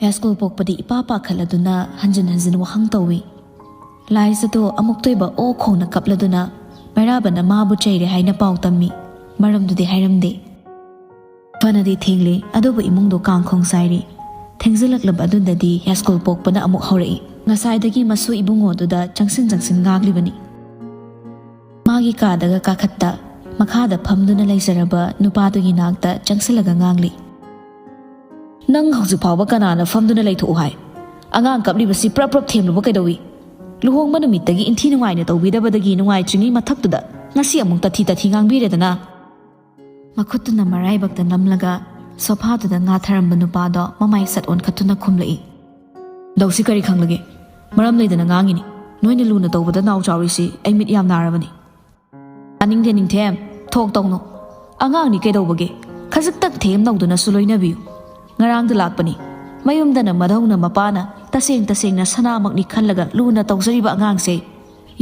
ꯌꯥꯏꯁ꯭ꯀꯨꯜ ꯄꯣꯛꯄꯗꯤ ꯏꯄꯥ ꯄꯥꯈꯠꯂꯗꯨꯅ ꯍꯟꯖꯤꯟ ꯍꯟꯖꯤꯟ ꯋꯥꯍꯪ ꯇꯧꯏ꯫ ꯂꯥꯏꯖꯗꯣ ꯑꯃꯨꯛꯇꯣꯏꯕ ꯑꯣ ꯈꯣꯡꯅ ꯀꯞꯂꯗꯨꯅ ꯃꯩꯔꯥꯕꯅ ꯃꯥꯕꯨ ꯆꯩꯔꯦ ꯍꯥꯏꯅ ꯄꯥꯎ ꯇꯝꯃꯤ꯫ ꯃꯔꯝꯗꯨꯗꯤ ꯍꯥꯏꯔꯝꯗꯦ꯫ ꯐꯅꯗꯤ ꯊꯦꯡꯂꯦ, ꯑꯗꯨꯕꯨ ꯏꯃꯨꯡꯗꯣ ꯀꯥꯡꯈꯣꯡ ꯆꯥꯏꯔꯤ꯫ ꯊꯦꯡꯖꯤꯜꯂꯛꯂꯕ ꯑꯗꯨꯗꯗꯤ ꯌꯥꯏꯁ꯭ꯀꯨꯜ ꯄꯣꯛꯄꯅ ꯑꯃꯨꯛ ꯍꯧꯔꯛꯏ꯫ ꯉꯁꯥꯏꯗꯒꯤ ꯃꯁꯨ ꯏꯕꯨꯡꯉꯣꯗꯨꯗ ꯆꯪꯁꯤꯟ ꯆꯪꯁꯤꯟ ꯉꯥꯡꯂꯤꯕꯅꯤ꯫ ꯃꯥꯒꯤ ꯀꯥꯗꯒ ꯀꯥꯈꯠꯇ ꯃꯈꯥꯗ ꯐꯝꯗꯨꯅ ꯂꯩꯖꯔꯕ ꯅꯨꯄꯥꯗꯨꯒꯤ ꯅꯥꯛꯇ ꯆꯪꯁꯤꯜꯂꯒ ꯉꯥꯡꯂꯤ꯫ "ꯅꯪ ꯍꯧꯖꯤꯛ ꯐꯥꯎꯕ ꯀꯅꯥꯅ ꯐꯝꯗꯨꯅ ꯂꯩꯊꯣꯛꯎ ꯍꯥꯏ? ꯑꯉꯥꯡ ꯀꯞꯂꯤꯕꯁꯤ ꯄ꯭ꯔꯞ ꯄ꯭ꯔꯞ ꯊꯦꯝꯂꯨꯕ ꯀꯩꯗꯧꯏ? ꯂꯨꯍꯣꯡꯕ ꯅꯨꯃꯤꯠꯇꯒꯤ ꯏꯟꯊꯤ ꯅꯨꯡꯉꯥꯏꯅ ꯇꯧꯕꯤꯗꯕꯗꯒꯤ ꯅꯨꯡꯉꯥꯏꯇ꯭ꯔꯤꯉꯩ ꯃꯊꯛꯇꯨꯗ ꯉꯁꯤ ꯑꯃꯨꯛ ꯇꯊꯤ ꯇꯊꯤ ꯉꯥꯡꯕꯤꯔꯦꯗꯅ?" ꯃꯈꯨꯠꯇꯨꯅ ꯃꯔꯥꯏꯕꯛꯇ ꯅꯝꯂꯒ ꯁꯣꯐꯥꯗꯨꯗ ꯉꯥꯊꯔꯝꯕ ꯅꯨꯄꯥꯗꯣ ꯃꯃꯥꯏ ꯁꯠ ꯑꯣꯟꯈꯠꯇꯨꯅ ꯈꯨꯝꯂꯛꯏ꯫ "ꯗꯧꯁꯤ ꯀꯔꯤ ꯈꯪꯂꯒꯦ? ꯃꯔꯝ ꯂꯩꯗꯅ ꯉꯥꯡꯉꯤꯅꯤ꯫ ꯅꯣꯏꯅ ꯂꯨꯅ ꯇꯧꯕꯗ ꯅꯥꯎ ꯆꯥꯎꯔꯤꯁꯤ ꯑꯩ ꯃꯤꯠ ꯌꯥꯝ ꯅꯥꯔꯕꯅꯤ꯫" "ꯇꯥꯅꯤꯡꯗꯦ ꯅꯤꯡꯊꯦꯝ, ꯊꯣꯛ ꯇꯧꯅꯨ꯫ ꯑꯉꯥꯡꯅꯤ ꯀꯩꯗꯧꯕꯒꯦ? ꯈꯖꯤꯛꯇꯪ ꯊꯦꯝ ꯅꯧꯗꯨꯅꯁꯨ ꯂꯣꯏꯅꯕꯤꯌꯨ꯫ ꯉꯔꯥꯡꯗ ꯂꯥꯛꯄꯅꯤ꯫ ꯃꯌꯨꯝꯗꯅ ꯃꯙꯧꯅ ꯃꯄꯥꯅ ꯇꯁꯦꯡ ꯇꯁꯦꯡꯅ ꯁꯅꯥꯃꯛꯅꯤ ꯈꯜꯂꯒ ꯂꯨꯅ ꯇꯧꯖꯔꯤꯕ ꯑꯉꯥꯡꯁꯦ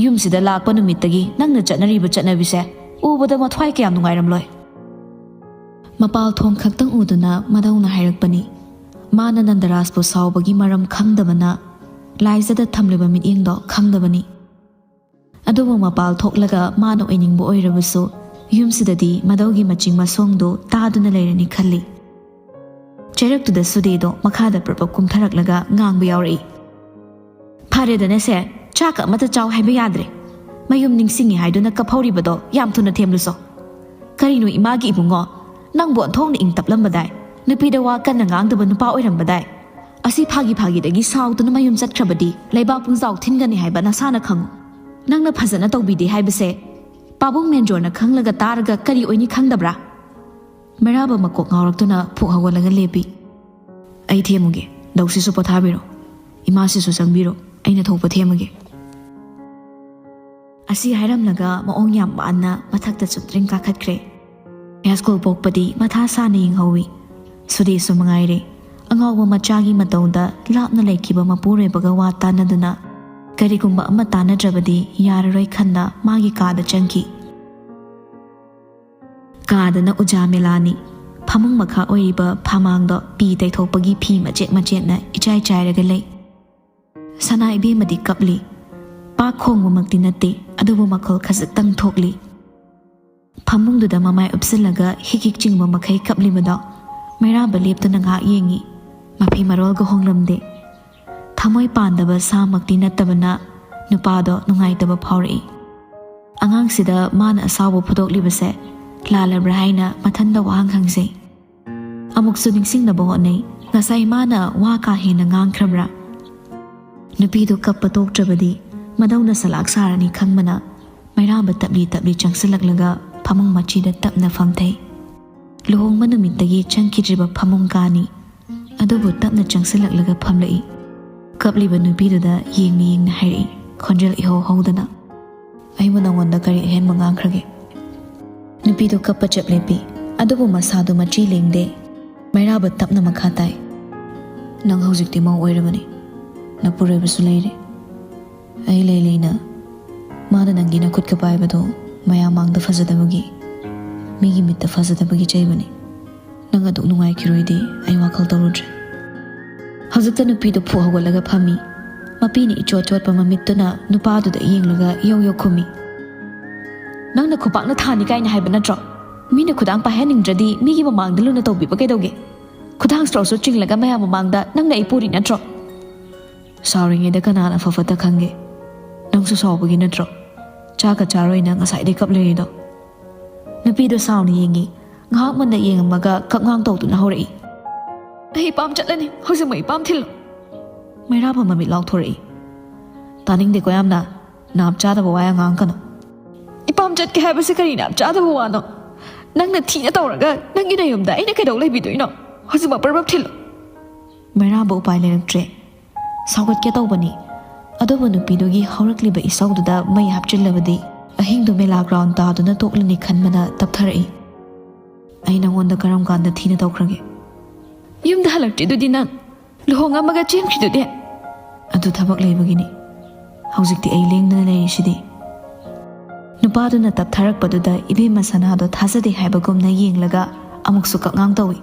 ꯌꯨꯝꯁꯤꯗ ꯂꯥꯛꯄ ꯅꯨꯃꯤꯠꯇꯒꯤ ꯅꯪꯅ ꯆꯠꯅꯔꯤꯕ ꯆꯠꯅꯕꯤꯁꯦ ꯎꯕꯗ ꯃꯊ꯭ꯋꯥꯏ ꯀꯌꯥꯝ ꯅꯨꯡꯉꯥꯏꯔꯝꯂꯣꯏ꯫" ꯃꯄꯥꯜ ꯊꯣꯡ ꯈꯛꯇꯪ ꯎꯗꯨꯅ ꯃꯙꯧꯅ ꯍꯥꯏꯔꯛꯄꯅꯤ꯫ ꯃꯥꯅ ꯅꯟꯗꯔꯥꯖꯄꯨ ꯁꯥꯎꯕꯒꯤ ꯃꯔꯝ ꯈꯪꯗꯕꯅ ꯂꯥꯏꯖꯗ ꯊꯝꯂꯤꯕ ꯃꯤꯠꯌꯦꯡꯗꯣ ꯈꯪꯗꯕꯅꯤ꯫ ꯑꯗꯨꯕꯨ ꯃꯄꯥꯜ ꯊꯣꯛꯂꯒ ꯃꯥꯅ ꯑꯣꯏꯅꯤꯡꯕ ꯑꯣꯏꯔꯕꯁꯨ ꯌꯨꯝꯁꯤꯗꯗꯤ ꯃꯙꯧꯒꯤ ꯃꯆꯤꯡ ꯃꯁꯣꯡꯗꯨ ꯇꯥꯗꯨꯅ ꯂꯩꯔꯅꯤ ꯈꯜꯂꯤ꯫ ꯆꯩꯔꯛꯇꯨꯗ ꯁꯨꯗꯦꯗꯣ ꯃꯈꯥꯗ ꯄ꯭ꯔꯞ ꯄ꯭ꯔꯞ ꯀꯨꯝꯊꯔꯛꯂꯒ ꯉꯥꯡꯕ ꯌꯥꯎꯔꯛꯏ꯫ "ꯐꯔꯦꯗꯅꯁꯦ, ꯆꯥꯛꯀ ꯑꯃꯠꯇ ꯆꯥꯎ ꯍꯥꯏꯕ ꯌꯥꯗ꯭ꯔꯦ꯫ ꯃꯌꯨꯝ ꯅꯤꯡꯁꯤꯡꯉꯤ ꯍꯥꯏꯗꯨꯅ ꯀꯞꯍꯧꯔꯤꯕꯗꯣ ꯌꯥꯝ ꯊꯨꯅ ꯊꯦꯝꯂꯨꯁꯣ꯫ ꯀꯔꯤꯅꯣ ꯏꯃꯥꯒꯤ ꯏꯕꯨꯡꯉꯣ, ꯅꯪꯕꯨ ꯑꯣꯟꯊꯣꯛꯅ ꯏꯪ ꯇꯞꯂꯝꯕꯗꯥꯏ, ꯅꯨꯄꯤꯗ ꯋꯥ ꯀꯟꯅ ꯉꯥꯡꯗꯕ ꯅꯨꯄꯥ ꯑꯣꯏꯔꯝꯕꯗꯥꯏ꯫ ꯑꯁꯤ ꯐꯥꯒꯤ ꯐꯥꯒꯤꯗꯒꯤ ꯁꯥꯎꯗꯨꯅ ꯃꯌꯨꯝ ꯆꯠꯈ꯭ꯔꯕꯗꯤ ꯂꯩꯕꯥꯛ ꯄꯨꯡꯖꯥꯎ ꯊꯤꯟꯒꯅꯤ ꯍꯥꯏꯕ ꯅꯁꯥꯅ ꯈꯪꯉꯨ꯫ ꯅꯪꯅ ꯐꯖꯅ ꯇꯧꯕꯤꯗꯦ ꯍꯥꯏꯕꯁꯦ ꯄꯥꯕꯨꯡ ꯃꯦꯟꯖꯣꯔꯅ ꯈꯪꯂꯒ ꯇꯥꯔꯒ ꯀꯔꯤ ꯑꯣꯏꯅꯤ ꯈꯪꯗꯕ꯭ꯔꯥ?" ꯃꯩꯔꯥꯕ ꯃꯀꯣꯛ ꯉꯥꯎꯔꯛꯇꯨꯅ ꯐꯨꯛ ꯍꯧꯒꯠꯂꯒ ꯂꯦꯞꯄꯤ꯫ "ꯑꯩ ꯊꯦꯝꯃꯨꯒꯦ, ꯗꯧꯁꯤꯁꯨ ꯄꯣꯊꯥꯕꯤꯔꯣ, ꯏꯃꯥꯁꯤꯁꯨ ꯆꯪꯕꯤꯔꯣ, ꯑꯩꯅ ꯊꯣꯛꯄ ꯊꯦꯝꯃꯒꯦ꯫" ꯑꯁꯤ ꯍꯥꯏꯔꯝꯂꯒ ꯃꯑꯣꯡ ꯌꯥꯝ ꯃꯥꯟꯅ ꯃꯊꯛꯇ ꯆꯨꯞꯇ꯭ꯔꯤꯡ ꯀꯥꯈꯠꯈ꯭ꯔꯦ꯫ ꯌꯥꯁꯀꯣꯜ ꯄꯣꯛꯄꯗꯤ ꯃꯊꯥ ꯁꯥꯅ ꯌꯦꯡꯍꯧꯏ꯫ ꯁꯨꯗꯦꯁꯨ ꯃꯉꯥꯏꯔꯦ꯫ ꯑꯉꯥꯎꯕ ꯃꯆꯥꯒꯤ ꯃꯇꯧꯗ ꯂꯥꯞꯅ ꯂꯩꯈꯤꯕ ꯃꯄꯨꯔꯣꯏꯕꯒ ꯋꯥ ꯇꯥꯅꯗꯨꯅ ꯀꯔꯤꯒꯨꯝꯕ ꯑꯃ ꯇꯥꯅꯗ꯭ꯔꯕꯗꯤ ꯌꯥꯔꯔꯣꯏ ꯈꯟꯅ ꯃꯥꯒꯤ ꯀꯥꯗ ꯆꯪꯈꯤ꯫ ꯀꯥꯗꯅ ꯎꯖꯥ ꯃꯦꯂꯥꯅꯤ꯫ ꯐꯃꯨꯡ ꯃꯈꯥ ꯑꯣꯏꯔꯤꯕ ꯐꯃꯥꯡꯗꯣ ꯄꯤ ꯇꯩꯊꯣꯛꯄꯒꯤ ꯐꯤ ꯃꯆꯦꯠ ꯃꯆꯦꯠꯅ ꯏꯆꯥꯏ ꯆꯥꯏꯔꯒ ꯂꯩ꯫ ꯁꯅꯥ ꯏꯕꯦꯝꯃꯗꯤ ꯀꯞꯂꯤ꯫ ꯄꯥꯛ ꯈꯣꯡꯕꯃꯛꯇꯤ ꯅꯠꯇꯦ, ꯑꯗꯨꯕꯨ ꯃꯈꯣꯜ ꯈꯖꯤꯛꯇꯪ ꯊꯣꯛꯂꯤ꯫ ꯐꯃꯨꯡꯗꯨꯗ ꯃꯃꯥꯏ ꯎꯞꯁꯤꯜꯂꯒ ꯍꯤꯛ ꯍꯤꯛ ꯆꯤꯡꯕ ꯃꯈꯩ ꯀꯞꯂꯤꯕꯗꯣ ꯃꯩꯔꯥꯕ ꯂꯦꯞꯇꯨꯅ ꯉꯥꯏꯍꯥꯛ ꯌꯦꯡꯉꯤ꯫ ꯃꯐꯤ ꯃꯔꯣꯜꯒ ꯍꯣꯡꯂꯝꯗꯦ꯫ ꯊꯃꯣꯏ ꯄꯥꯟꯗꯕ ꯁꯥꯃꯛꯇꯤ ꯅꯠꯇꯕꯅ ꯅꯨꯄꯥꯗꯣ ꯅꯨꯡꯉꯥꯏꯇꯕ ꯐꯥꯎꯔꯛꯏ꯫ ꯑꯉꯥꯡꯁꯤꯗ ꯃꯥꯅ ꯑꯁꯥꯎꯕ ꯐꯨꯗꯣꯛꯂꯤꯕꯁꯦ ꯂꯥꯜꯂꯕ꯭ꯔꯥ ꯍꯥꯏꯅ ꯃꯊꯟꯗ ꯋꯥꯍꯪ ꯍꯪꯖꯩ꯫ ꯑꯃꯨꯛꯁꯨ ꯅꯤꯡꯁꯤꯡꯅꯕ ꯍꯣꯠꯅꯩ꯫ ꯉꯁꯥꯏ ꯃꯥꯅ ꯋꯥ ꯀꯥ ꯍꯦꯟꯅ ꯉꯥꯡꯈ꯭ꯔꯕ꯭ꯔꯥ? ꯅꯨꯄꯤꯗꯨ ꯀꯞꯄ ꯇꯣꯛꯇ꯭ꯔꯕꯗꯤ ꯃꯗꯧꯅ ꯁꯂꯥꯛ ꯁꯥꯔꯅꯤ ꯈꯪꯕꯅ ꯃꯩꯔꯥꯕ ꯇꯞꯂꯤ ꯇꯞꯂꯤ ꯆꯪꯁꯤꯜꯂꯛꯂꯒ ꯐꯃꯨꯡ ꯃꯆꯤꯗ ꯇꯞꯅ ꯐꯝꯊꯩ꯫ ꯂꯨꯍꯣꯡꯕ ꯅꯨꯃꯤꯠꯇꯒꯤ ꯆꯪꯈꯤꯗ꯭ꯔꯤꯕ ꯐꯃꯨꯡ ꯀꯥꯅꯤ꯫ ꯑꯗꯨꯕꯨ ꯇꯞꯅ ꯆꯪꯁꯤꯜꯂꯛꯂꯒ ꯐꯝꯂꯛꯏ꯫ ꯀꯞꯂꯤꯕ ꯅꯨꯄꯤꯗꯨꯗ ꯌꯦꯡꯅ ꯌꯦꯡꯅ ꯍꯥꯏꯔꯛꯏ, ꯈꯣꯟꯖꯦꯜ ꯏꯍꯧ ꯍꯧꯗꯅ, "ꯑꯩꯕꯨ ꯅꯉꯣꯟꯗ ꯀꯔꯤ ꯑꯍꯦꯟꯕ ꯉꯥꯡꯈ꯭ꯔꯒꯦ?" ꯅꯨꯄꯤꯗꯨ ꯀꯞꯄ ꯆꯞ ꯂꯦꯞꯄꯤ꯫ ꯑꯗꯨꯕꯨ ꯃꯁꯥꯗꯨ ꯃꯆꯤ ꯂꯦꯡꯗꯦ꯫ ꯃꯩꯔꯥꯕ ꯇꯞꯅ ꯃꯈꯥ ꯇꯥꯏ, "ꯅꯪ ꯍꯧꯖꯤꯛꯇꯤ ꯃꯧ ꯑꯣꯏꯔꯕꯅꯤ꯫ ꯅꯄꯨꯔꯣꯏꯕꯁꯨ ꯂꯩꯔꯦ꯫ ꯑꯩ ꯂꯩ ꯂꯩꯅ ꯃꯥꯅ ꯅꯪꯒꯤ ꯅꯈꯨꯠꯀ ꯄꯥꯏꯕꯗꯣ ꯃꯌꯥꯝ ꯃꯥꯡꯗ ꯐꯖꯗꯕꯒꯤ, ꯃꯤꯒꯤ ꯃꯤꯠꯇ ꯐꯖꯗꯕꯒꯤ ꯆꯩꯕꯅꯤ꯫ ꯅꯪ ꯑꯗꯨꯛ ꯅꯨꯡꯉꯥꯏꯈꯤꯔꯣꯏꯗꯤ ꯑꯩ ꯋꯥꯈꯜ ꯇꯧꯔꯨꯗ꯭ꯔꯦ꯫" ꯍꯧꯖꯤꯛꯇ ꯅꯨꯄꯤꯗꯨ ꯐꯨ ꯍꯧꯒꯠꯂꯒ ꯐꯝꯃꯤ꯫ ꯃꯄꯤꯅ ꯏꯆꯣꯠ ꯆꯣꯠꯄ ꯃꯃꯤꯠꯇꯨꯅ ꯅꯨꯄꯥꯗꯨꯗ ꯌꯦꯡꯂꯒ ꯏꯌꯧ ꯌꯧ ꯈꯨꯝꯃꯤ, "ꯅꯪꯅ ꯈꯨꯄꯥꯛꯅ ꯊꯥꯅꯤ ꯀꯥꯏꯅ ꯍꯥꯏꯕ ꯅꯠꯇ꯭ꯔꯣ? ꯃꯤꯅ ꯈꯨꯗꯥꯡ ꯄꯥꯏꯍꯟꯅꯤꯡꯗ꯭ꯔꯗꯤ ꯃꯤꯒꯤ ꯃꯃꯥꯡꯗ ꯂꯨꯅ ꯇꯧꯕꯤꯕ ꯀꯩꯗꯧꯒꯦ? ꯈꯨꯗꯥꯡ ꯁ꯭ꯔꯣꯁꯨ ꯆꯤꯡꯂꯒ ꯃꯌꯥꯝ ꯃꯃꯥꯡꯗ ꯅꯪꯅ ꯑꯩ ꯄꯨꯔꯤ ꯅꯠꯇ꯭ꯔꯣ?" "ꯁꯥꯎꯔꯤꯉꯩꯗ ꯀꯅꯥꯅ ꯐ ꯐꯠꯇ ꯈꯪꯒꯦ? ꯅꯪꯁꯨ ꯁꯥꯎꯕꯒꯤ ꯅꯠꯇ꯭ꯔꯣ? ꯆꯥꯛꯀ ꯆꯥꯔꯣꯏꯅ ꯉꯁꯥꯏꯗꯩ ꯀꯞ ꯂꯩꯔꯤꯗꯣ?" ꯅꯨꯄꯤꯗꯣ ꯁꯥꯎꯅ ꯌꯦꯡꯉꯤ꯫ ꯉꯥꯏꯍꯥꯛ ꯃꯨꯟꯅ ꯌꯦꯡꯉꯝꯃꯒ ꯀꯞꯉꯥꯡ ꯇꯧꯗꯨꯅ ꯍꯧꯔꯛꯏ, "ꯑꯩ ꯏꯄꯥꯝ ꯆꯠꯂꯅꯤ, ꯍꯧꯖꯤꯛꯃꯛ ꯏꯄꯥꯝ ꯊꯤꯜꯂꯨ꯫" ꯃꯩꯔꯥꯕ ꯃꯃꯤꯠ ꯂꯥꯎꯊꯣꯔꯛꯏ, "ꯇꯥꯅꯤꯡꯗꯦꯀꯣ ꯌꯥꯝꯅ, ꯅꯥꯞ ꯆꯥꯗꯕ ꯋꯥ ꯌꯥꯝ ꯉꯥꯡꯉꯛꯀꯅꯨ꯫" "ꯏꯄꯥꯝ ꯆꯠꯀꯦ ꯍꯥꯏꯕꯁꯤ ꯀꯔꯤ ꯅꯥꯞ ꯆꯥꯗꯕ ꯋꯥꯅꯣ? ꯅꯪꯅ ꯊꯤꯅ ꯇꯧꯔꯒ ꯅꯪꯒꯤ ꯅꯌꯨꯝꯗ ꯑꯩꯅ ꯀꯩꯗꯧ ꯂꯩꯕꯤꯗꯣꯏꯅꯣ? ꯍꯧꯖꯤꯛꯃꯛ ꯄ꯭ꯔꯞ ꯄ꯭ꯔꯞ ꯊꯤꯜꯂꯨ꯫" ꯃꯩꯔꯥꯕ ꯎꯄꯥꯏ ꯂꯩꯔꯛꯇ꯭ꯔꯦ꯫ ꯁꯥꯎꯒꯠꯀꯦ ꯇꯧꯕꯅꯤ꯫ ꯑꯗꯨꯕꯨ ꯅꯨꯄꯤꯗꯨꯒꯤ ꯍꯧꯔꯛꯂꯤꯕ ꯏꯁꯧꯗꯨꯗ ꯃꯩ ꯍꯥꯞꯆꯤꯜꯂꯕꯗꯤ ꯑꯍꯤꯡꯗꯨ ꯃꯦꯂꯥ ꯒ꯭ꯔꯥꯎꯟ ꯇꯥꯗꯨꯅ ꯇꯣꯛꯂꯅꯤ ꯈꯟꯕꯅ ꯇꯞꯊꯔꯛꯏ꯫ "ꯑꯩ ꯅꯉꯣꯟꯗ ꯀꯔꯝ ꯀꯥꯟꯗ ꯊꯤꯅ ꯇꯧꯈ꯭ꯔꯒꯦ?" "ꯌꯨꯝꯗ ꯍꯜꯂꯛꯇ꯭ꯔꯤꯗꯨꯗꯤ ꯅꯪ? ꯂꯨꯍꯣꯡꯉꯝꯃꯒ ꯆꯦꯟꯈ꯭ꯔꯤꯗꯨꯗꯤ?" "ꯑꯗꯨ ꯊꯕꯛ ꯂꯩꯕꯒꯤꯅꯤ꯫ ꯍꯧꯖꯤꯛꯇꯤ ꯑꯩ ꯂꯦꯡꯗꯅ ꯂꯩꯔꯤꯁꯤꯗꯤ꯫" ꯅꯨꯄꯥꯗꯨꯅ ꯇꯞꯊꯔꯛꯄꯗꯨꯗ ꯏꯕꯦꯝꯃ ꯁꯅꯥꯗꯣ ꯊꯥꯖꯗꯦ ꯍꯥꯏꯕꯒꯨꯝꯅ ꯌꯦꯡꯂꯒ ꯑꯃꯨꯛꯁꯨ ꯀꯛꯉꯥꯡ ꯇꯧꯏ꯫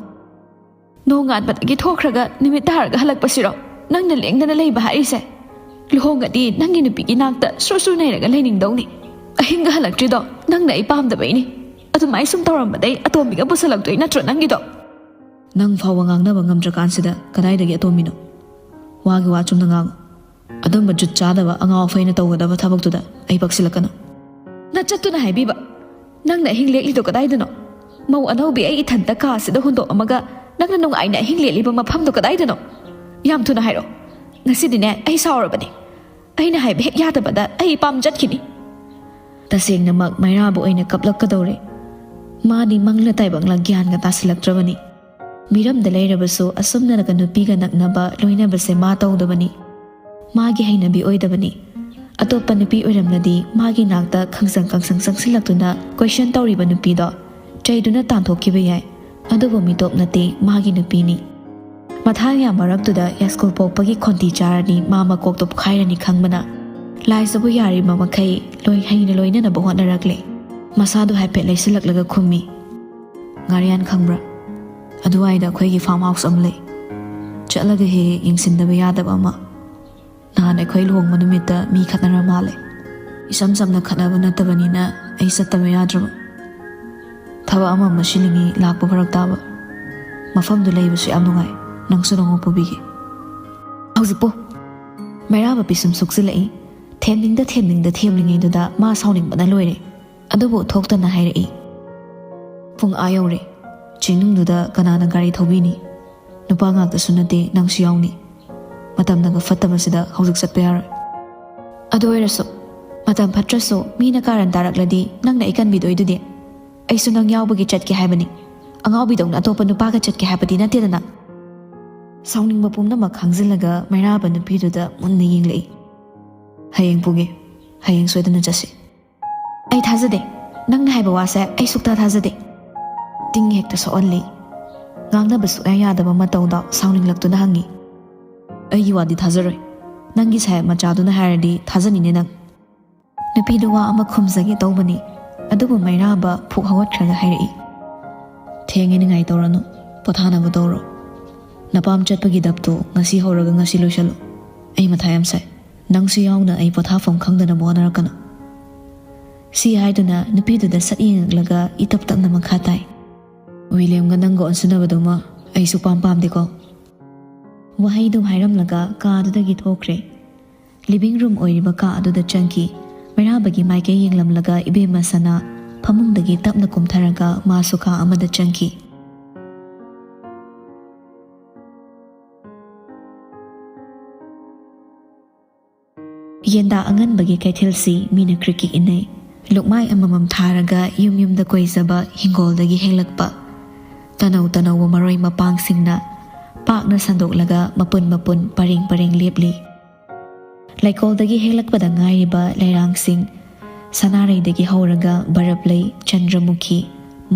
"ꯅꯣꯡꯉꯥꯟꯕꯗꯒꯤ ꯊꯣꯛꯈ꯭ꯔꯒ ꯅꯨꯃꯤꯠ ꯇꯥꯔꯒ ꯍꯜꯂꯛꯄꯁꯤꯔꯣ ꯅꯪꯅ ꯂꯦꯡꯗꯅ ꯂꯩꯕ ꯍꯥꯏꯔꯤꯁꯦ? ꯂꯨꯍꯣꯡꯉꯗꯤ ꯅꯪꯒꯤ ꯅꯨꯄꯤꯒꯤ ꯅꯥꯛꯇ ꯁꯨꯔ ꯁꯨꯔ ꯅꯩꯔꯒ ꯂꯩꯅꯤꯡꯗꯧꯅꯤ꯫ ꯑꯍꯤꯡꯒ ꯍꯜꯂꯛꯇ꯭ꯔꯤꯗꯣ ꯅꯪꯅ ꯑꯩ ꯄꯥꯝꯗꯕꯩꯅꯤ꯫ ꯑꯗꯨꯃꯥꯏ ꯁꯨꯝ ꯇꯧꯔꯝꯕꯗꯩ ꯑꯇꯣꯝꯕꯤꯒ ꯄꯨꯁꯜꯂꯛꯇꯣꯏ ꯅꯠꯇ꯭ꯔꯣ ꯅꯪꯒꯤꯗꯣ?" "ꯅꯪ ꯐꯥꯎꯕ ꯉꯥꯡꯅꯕ ꯉꯝꯗ꯭ꯔꯀꯥꯟꯁꯤꯗ ꯀꯗꯥꯏꯗꯒꯤ ꯑꯇꯣꯝꯕꯤꯅꯣ? ꯋꯥꯒꯤ ꯋꯥ ꯆꯨꯝꯅ ꯉꯥꯡꯉꯨ꯫ ꯑꯗꯨꯝꯕ ꯖꯨꯠ ꯆꯥꯗꯕ ꯑꯉꯥꯎ ꯑꯐꯩꯅ ꯇꯧꯒꯗꯕ ꯊꯕꯛꯇꯨꯗ ꯑꯩ ꯄꯛꯁꯤꯜꯂꯛꯀꯅꯨ꯫" "ꯅꯆꯠꯇꯨꯅ ꯍꯥꯏꯕꯤꯕ꯫ ꯅꯪꯅ ꯑꯍꯤꯡ ꯂꯦꯛꯂꯤꯗꯣ ꯀꯗꯥꯏꯗꯅꯣ? ꯃꯧ ꯑꯅꯧꯕꯤ ꯑꯩ ꯏꯊꯟꯇ ꯀꯥꯁꯤꯗ ꯍꯨꯟꯗꯣꯛꯑꯝꯃꯒ ꯅꯪꯅ ꯅꯨꯡꯉꯥꯏꯅ ꯑꯍꯤꯡ ꯂꯦꯛꯂꯤꯕ ꯃꯐꯝꯗꯣ ꯀꯗꯥꯏꯗꯅꯣ? ꯌꯥꯝ ꯊꯨꯅ ꯍꯥꯏꯔꯛꯑꯣ꯫ ꯉꯁꯤꯗꯤꯅꯦ ꯑꯩ ꯁꯥꯎꯔꯕꯅꯦ꯫ ꯑꯩꯅ ꯍꯥꯏꯕ ꯍꯦꯛ ꯌꯥꯗꯕꯗ ꯑꯩ ꯏꯄꯥꯝ ꯆꯠꯈꯤꯅꯤ꯫" ꯇꯁꯦꯡꯅꯃꯛ ꯃꯩꯔꯥꯕ ꯑꯣꯏꯅ ꯀꯞꯂꯛꯀꯗꯧꯔꯦ꯫ ꯃꯥꯗꯤ ꯃꯪꯂ ꯇꯥꯏꯕꯪꯂ ꯒ꯭ꯌꯥꯟꯒ ꯇꯥꯁꯤꯜꯂꯛꯇ꯭ꯔꯕꯅꯤ꯫ ꯃꯤꯔꯝꯗ ꯂꯩꯔꯕꯁꯨ ꯑꯁꯨꯝꯅꯒ ꯅꯨꯄꯤꯒ ꯅꯛꯅꯕ ꯂꯣꯏꯅꯕꯁꯦ ꯃꯥ ꯇꯧꯗꯕꯅꯤ꯫ ꯃꯥꯒꯤ ꯍꯩꯅꯕꯤ ꯑꯣꯏꯗꯕꯅꯤ꯫ ꯑꯇꯣꯞꯄ ꯅꯨꯄꯤ ꯑꯣꯏꯔꯝꯂꯗꯤ ꯃꯥꯒꯤ ꯅꯥꯛꯇ ꯈꯪꯁꯪ ꯈꯪꯁꯪ ꯆꯪꯁꯤꯜꯂꯛꯇꯨꯅ ꯀꯣꯏꯁꯟ ꯇꯧꯔꯤꯕ ꯅꯨꯄꯤꯗꯣ ꯆꯩꯗꯨꯅ ꯇꯥꯟꯊꯣꯛꯈꯤꯕ ꯌꯥꯏ꯫ ꯑꯗꯨꯕꯨ ꯃꯤꯇꯣꯞ ꯅꯠꯇꯦ, ꯃꯥꯒꯤ ꯅꯨꯄꯤꯅꯤ꯫ ꯃꯊꯥ ꯌꯥꯝ ꯃꯔꯛꯇꯨꯗ ꯌꯥꯏꯁ꯭ꯀꯨꯜ ꯄꯣꯛꯄꯒꯤ ꯈꯣꯟꯊꯤ ꯆꯥꯔꯅꯤ, ꯃꯥ ꯃꯀꯣꯛꯇꯣ ꯄꯣꯛꯈꯥꯏꯔꯅꯤ ꯈꯪꯕꯅ ꯂꯥꯏꯁꯤꯕꯨ ꯌꯥꯔꯤꯕ ꯃꯈꯩ ꯂꯣꯏ ꯍꯩꯅ ꯂꯣꯏꯅꯅꯕ ꯍꯣꯠꯅꯔꯛꯂꯦ꯫ ꯃꯁꯥꯗꯣ ꯍꯥꯏꯐꯦꯠ ꯂꯩꯁꯤꯜꯂꯛꯂꯒ ꯈꯨꯝꯃꯤ, "ꯉꯥꯔꯤꯌꯥꯟ ꯈꯪꯕ꯭ꯔꯥ? ꯑꯗꯨꯋꯥꯏꯗ ꯑꯩꯈꯣꯏꯒꯤ ꯐꯥꯔꯝ ꯍꯥꯎꯁ ꯑꯃ ꯂꯩ꯫ ꯆꯠꯂꯒ ꯍꯦꯛ ꯍꯦꯛ ꯌꯦꯡꯁꯤꯟꯗꯕ ꯌꯥꯗꯕ ꯑꯃ꯫ ꯅꯍꯥꯟ ꯑꯩꯈꯣꯏ ꯂꯨꯍꯣꯡꯕ ꯅꯨꯃꯤꯠꯇ ꯃꯤ ꯈꯠꯅꯔ ꯃꯥꯜꯂꯦ꯫ ꯏꯁꯝ ꯁꯝꯅ ꯈꯠꯅꯕ ꯅꯠꯇꯕꯅꯤꯅ ꯑꯩ ꯆꯠꯇꯕ ꯌꯥꯗ꯭ꯔꯕ꯫ ꯊꯕꯛ ꯑꯃ ꯑꯃ ꯁꯤꯜꯂꯤꯉꯩ ꯂꯥꯛꯄ ꯐꯔꯛ ꯇꯥꯕ꯫ ꯃꯐꯝꯗꯨ ꯂꯩꯕꯁꯨ ꯌꯥꯝ ꯅꯨꯡꯉꯥꯏ꯫ ꯅꯪꯁꯨ ꯅꯣꯡꯃ ꯄꯨꯕꯤꯒꯦ꯫" "ꯍꯧꯖꯤꯛꯄꯨ?" ꯃꯩꯔꯥꯕ ꯄꯤꯁꯨꯝ ꯁꯨꯛꯆꯤꯜꯂꯛꯏ꯫ ꯊꯦꯝꯅꯤꯡꯗ ꯊꯦꯝꯅꯤꯡꯗ ꯊꯦꯝꯂꯤꯉꯩꯗꯨꯗ ꯃꯥ ꯁꯥꯎꯅꯤꯡꯕꯅ ꯂꯣꯏꯔꯦ꯫ ꯑꯗꯨꯕꯨ ꯊꯣꯛꯇꯅ ꯍꯥꯏꯔꯛꯏ, "ꯄꯨꯡ ꯑꯥ ꯌꯧꯔꯦ꯫ ꯆꯤꯡꯅꯨꯡꯗꯨꯗ ꯀꯅꯥꯅ ꯒꯥꯔꯤ ꯊꯧꯕꯤꯅꯤ? ꯅꯨꯄꯥ ꯉꯥꯛꯇꯁꯨ ꯅꯠꯇꯦ, ꯅꯪꯁꯨ ꯌꯥꯎꯅꯤ꯫ ꯃꯇꯝꯅꯒ ꯐꯠꯇꯕꯁꯤꯗ ꯍꯧꯖꯤꯛ ꯆꯠꯄ ꯌꯥꯔꯣꯏ꯫" "ꯑꯗꯨ ꯑꯣꯏꯔꯁꯨ, ꯃꯇꯝ ꯐꯠꯇ꯭ꯔꯁꯨ ꯃꯤꯅ ꯀꯥꯔꯟ ꯇꯥꯔꯛꯂꯗꯤ ꯅꯪꯅ ꯑꯩ ꯀꯟꯕꯤꯗꯣꯏꯗꯨꯗꯤ꯫ ꯑꯩꯁꯨ ꯅꯪ ꯌꯥꯎꯕꯒꯤ ꯆꯠꯀꯦ ꯍꯥꯏꯕꯅꯤ꯫ ꯑꯉꯥꯎꯕꯤꯗꯧꯅ ꯑꯇꯣꯞꯄ ꯅꯨꯄꯥꯒ ꯆꯠꯀꯦ ꯍꯥꯏꯕꯗꯤ ꯅꯠꯇꯦꯗꯅ꯫" ꯁꯥꯎꯅꯤꯡꯕ ꯄꯨꯝꯅꯃꯛ ꯈꯥꯡꯖꯤꯜꯂꯒ ꯃꯩꯔꯥꯕ ꯅꯨꯄꯤꯗꯨꯗ ꯃꯨꯟꯅ ꯌꯦꯡꯂꯛꯏ꯫ "ꯍꯌꯦꯡ ꯄꯨꯒꯦ꯫ ꯍꯌꯦꯡ ꯁꯣꯏꯗꯅ ꯆꯠꯁꯤ꯫" "ꯑꯩ ꯊꯥꯖꯗꯦ꯫ ꯅꯪꯅ ꯍꯥꯏꯕ ꯋꯥꯁꯦ ꯑꯩ ꯁꯨꯛꯊꯥ ꯊꯥꯖꯗꯦ꯫" ꯇꯤꯡ ꯍꯦꯛꯇ ꯁꯣꯛꯍꯜꯂꯤ꯫ ꯉꯥꯡꯅꯕ ꯁꯨꯛꯌꯥ ꯌꯥꯗꯕ ꯃꯇꯧꯗ ꯁꯥꯎꯅꯤꯡꯂꯛꯇꯨꯅ ꯍꯪꯉꯤ꯫ "ꯑꯩꯒꯤ ꯋꯥꯗꯤ ꯊꯥꯖꯔꯣꯏ꯫ ꯅꯪꯒꯤ ꯁꯥꯍꯦꯕ ꯃꯆꯥꯗꯨꯅ ꯍꯥꯏꯔꯗꯤ ꯊꯥꯖꯅꯤꯅꯦ ꯅꯪ꯫" ꯅꯨꯄꯤꯗꯨ ꯋꯥ ꯑꯃ ꯈꯨꯝꯖꯒꯦ ꯇꯧꯕꯅꯤ, ꯑꯗꯨꯕꯨ ꯃꯩꯔꯥꯕ ꯐꯨꯛ ꯍꯧꯒꯠꯈ꯭ꯔꯒ ꯍꯥꯏꯔꯛꯏ꯫ "ꯊꯦꯡꯉꯦ, ꯅꯤꯡꯉꯥꯏ ꯇꯧꯔꯅꯨ꯫ ꯄꯣꯊꯥꯅꯕ ꯇꯧꯔꯣ꯫ ꯅꯄꯥꯝ ꯆꯠꯄꯒꯤ ꯗꯞꯇꯣ ꯉꯁꯤ ꯍꯧꯔꯒ ꯉꯁꯤ ꯂꯣꯏꯁꯜꯂꯨ꯫ ꯑꯩ ꯃꯊꯥ ꯌꯥꯝ ꯁꯥꯏ꯫ ꯅꯪꯁꯨ ꯌꯥꯎꯅ ꯑꯩ ꯄꯣꯊꯥꯐꯝ ꯈꯪꯗꯅꯕ ꯍꯣꯠꯅꯔꯛꯀꯅꯨ꯫" ꯁꯤ ꯍꯥꯏꯗꯨꯅ ꯅꯨꯄꯤꯗꯨꯗ ꯁꯠ ꯌꯦꯡꯉꯛꯂꯒ ꯏꯇꯞ ꯇꯞꯅ ꯃꯈꯥ ꯇꯥꯏ꯫ "ꯋꯤꯂꯤꯌꯝꯒ ꯅꯪꯒ ꯑꯣꯟꯁꯤꯟꯅꯕꯗꯨꯃ ꯑꯩ ꯁꯨꯛꯄꯥꯝ ꯄꯥꯝꯗꯦꯀꯣ꯫" ꯋꯥꯍꯩꯗꯨ ꯍꯥꯏꯔꯝꯂꯒ ꯀꯥ ꯑꯗꯨꯗꯒꯤ ꯊꯣꯛꯈ꯭ꯔꯦ꯫ ꯂꯤꯚꯤꯡ ꯔꯨꯝ ꯑꯣꯏꯔꯤꯕ ꯀꯥ ꯑꯗꯨꯗ ꯆꯪꯈꯤ꯫ ꯃꯩꯔꯥꯕꯒꯤ ꯃꯥꯏꯀꯩ ꯌꯦꯡꯂꯝꯂꯒ ꯏꯕꯦꯝꯃ ꯁꯅꯥ ꯐꯃꯨꯡꯗꯒꯤ ꯇꯞꯅ ꯀꯨꯝꯊꯔꯒ ꯃꯥꯁꯨ ꯀꯥ ꯑꯃꯗ ꯆꯪꯈꯤ꯫ ꯌꯦꯟꯗꯥ ꯑꯉꯟꯕꯒꯤ ꯀꯩꯊꯦꯜꯁꯤ ꯃꯤꯅ ꯀ꯭ꯔꯤꯛ ꯀ꯭ꯔꯤꯛ ꯏꯟꯅꯩ꯫ ꯂꯨꯛꯃꯥꯏ ꯑꯃꯃꯝ ꯊꯥꯔꯒ ꯌꯨꯝ ꯌꯨꯝꯗ ꯀꯣꯏꯖꯕ ꯍꯤꯡꯒꯣꯜꯗꯒꯤ ꯍꯦꯛꯂꯛꯄ ꯇꯅꯧ ꯇꯅꯧꯕ ꯃꯔꯣꯏ ꯃꯄꯥꯡꯁꯤꯡꯅ ꯄꯥꯛꯅ ꯁꯟꯗꯣꯛꯂꯒ ꯃꯄꯨꯟ ꯃꯄꯨꯟ ꯄꯔꯦꯡ ꯄꯔꯦꯡ ꯂꯦꯞꯂꯤ꯫ ꯂꯩꯀꯣꯜꯗꯒꯤ ꯍꯦꯛꯂꯛꯄꯗ ꯉꯥꯏꯔꯤꯕ ꯂꯩꯔꯥꯡꯁꯤꯡ, ꯁꯅꯥꯔꯩꯗꯒꯤ ꯍꯧꯔꯒ ꯕꯔꯞꯂꯩ, ꯆꯟꯗ꯭ꯔꯃꯨꯈꯤ,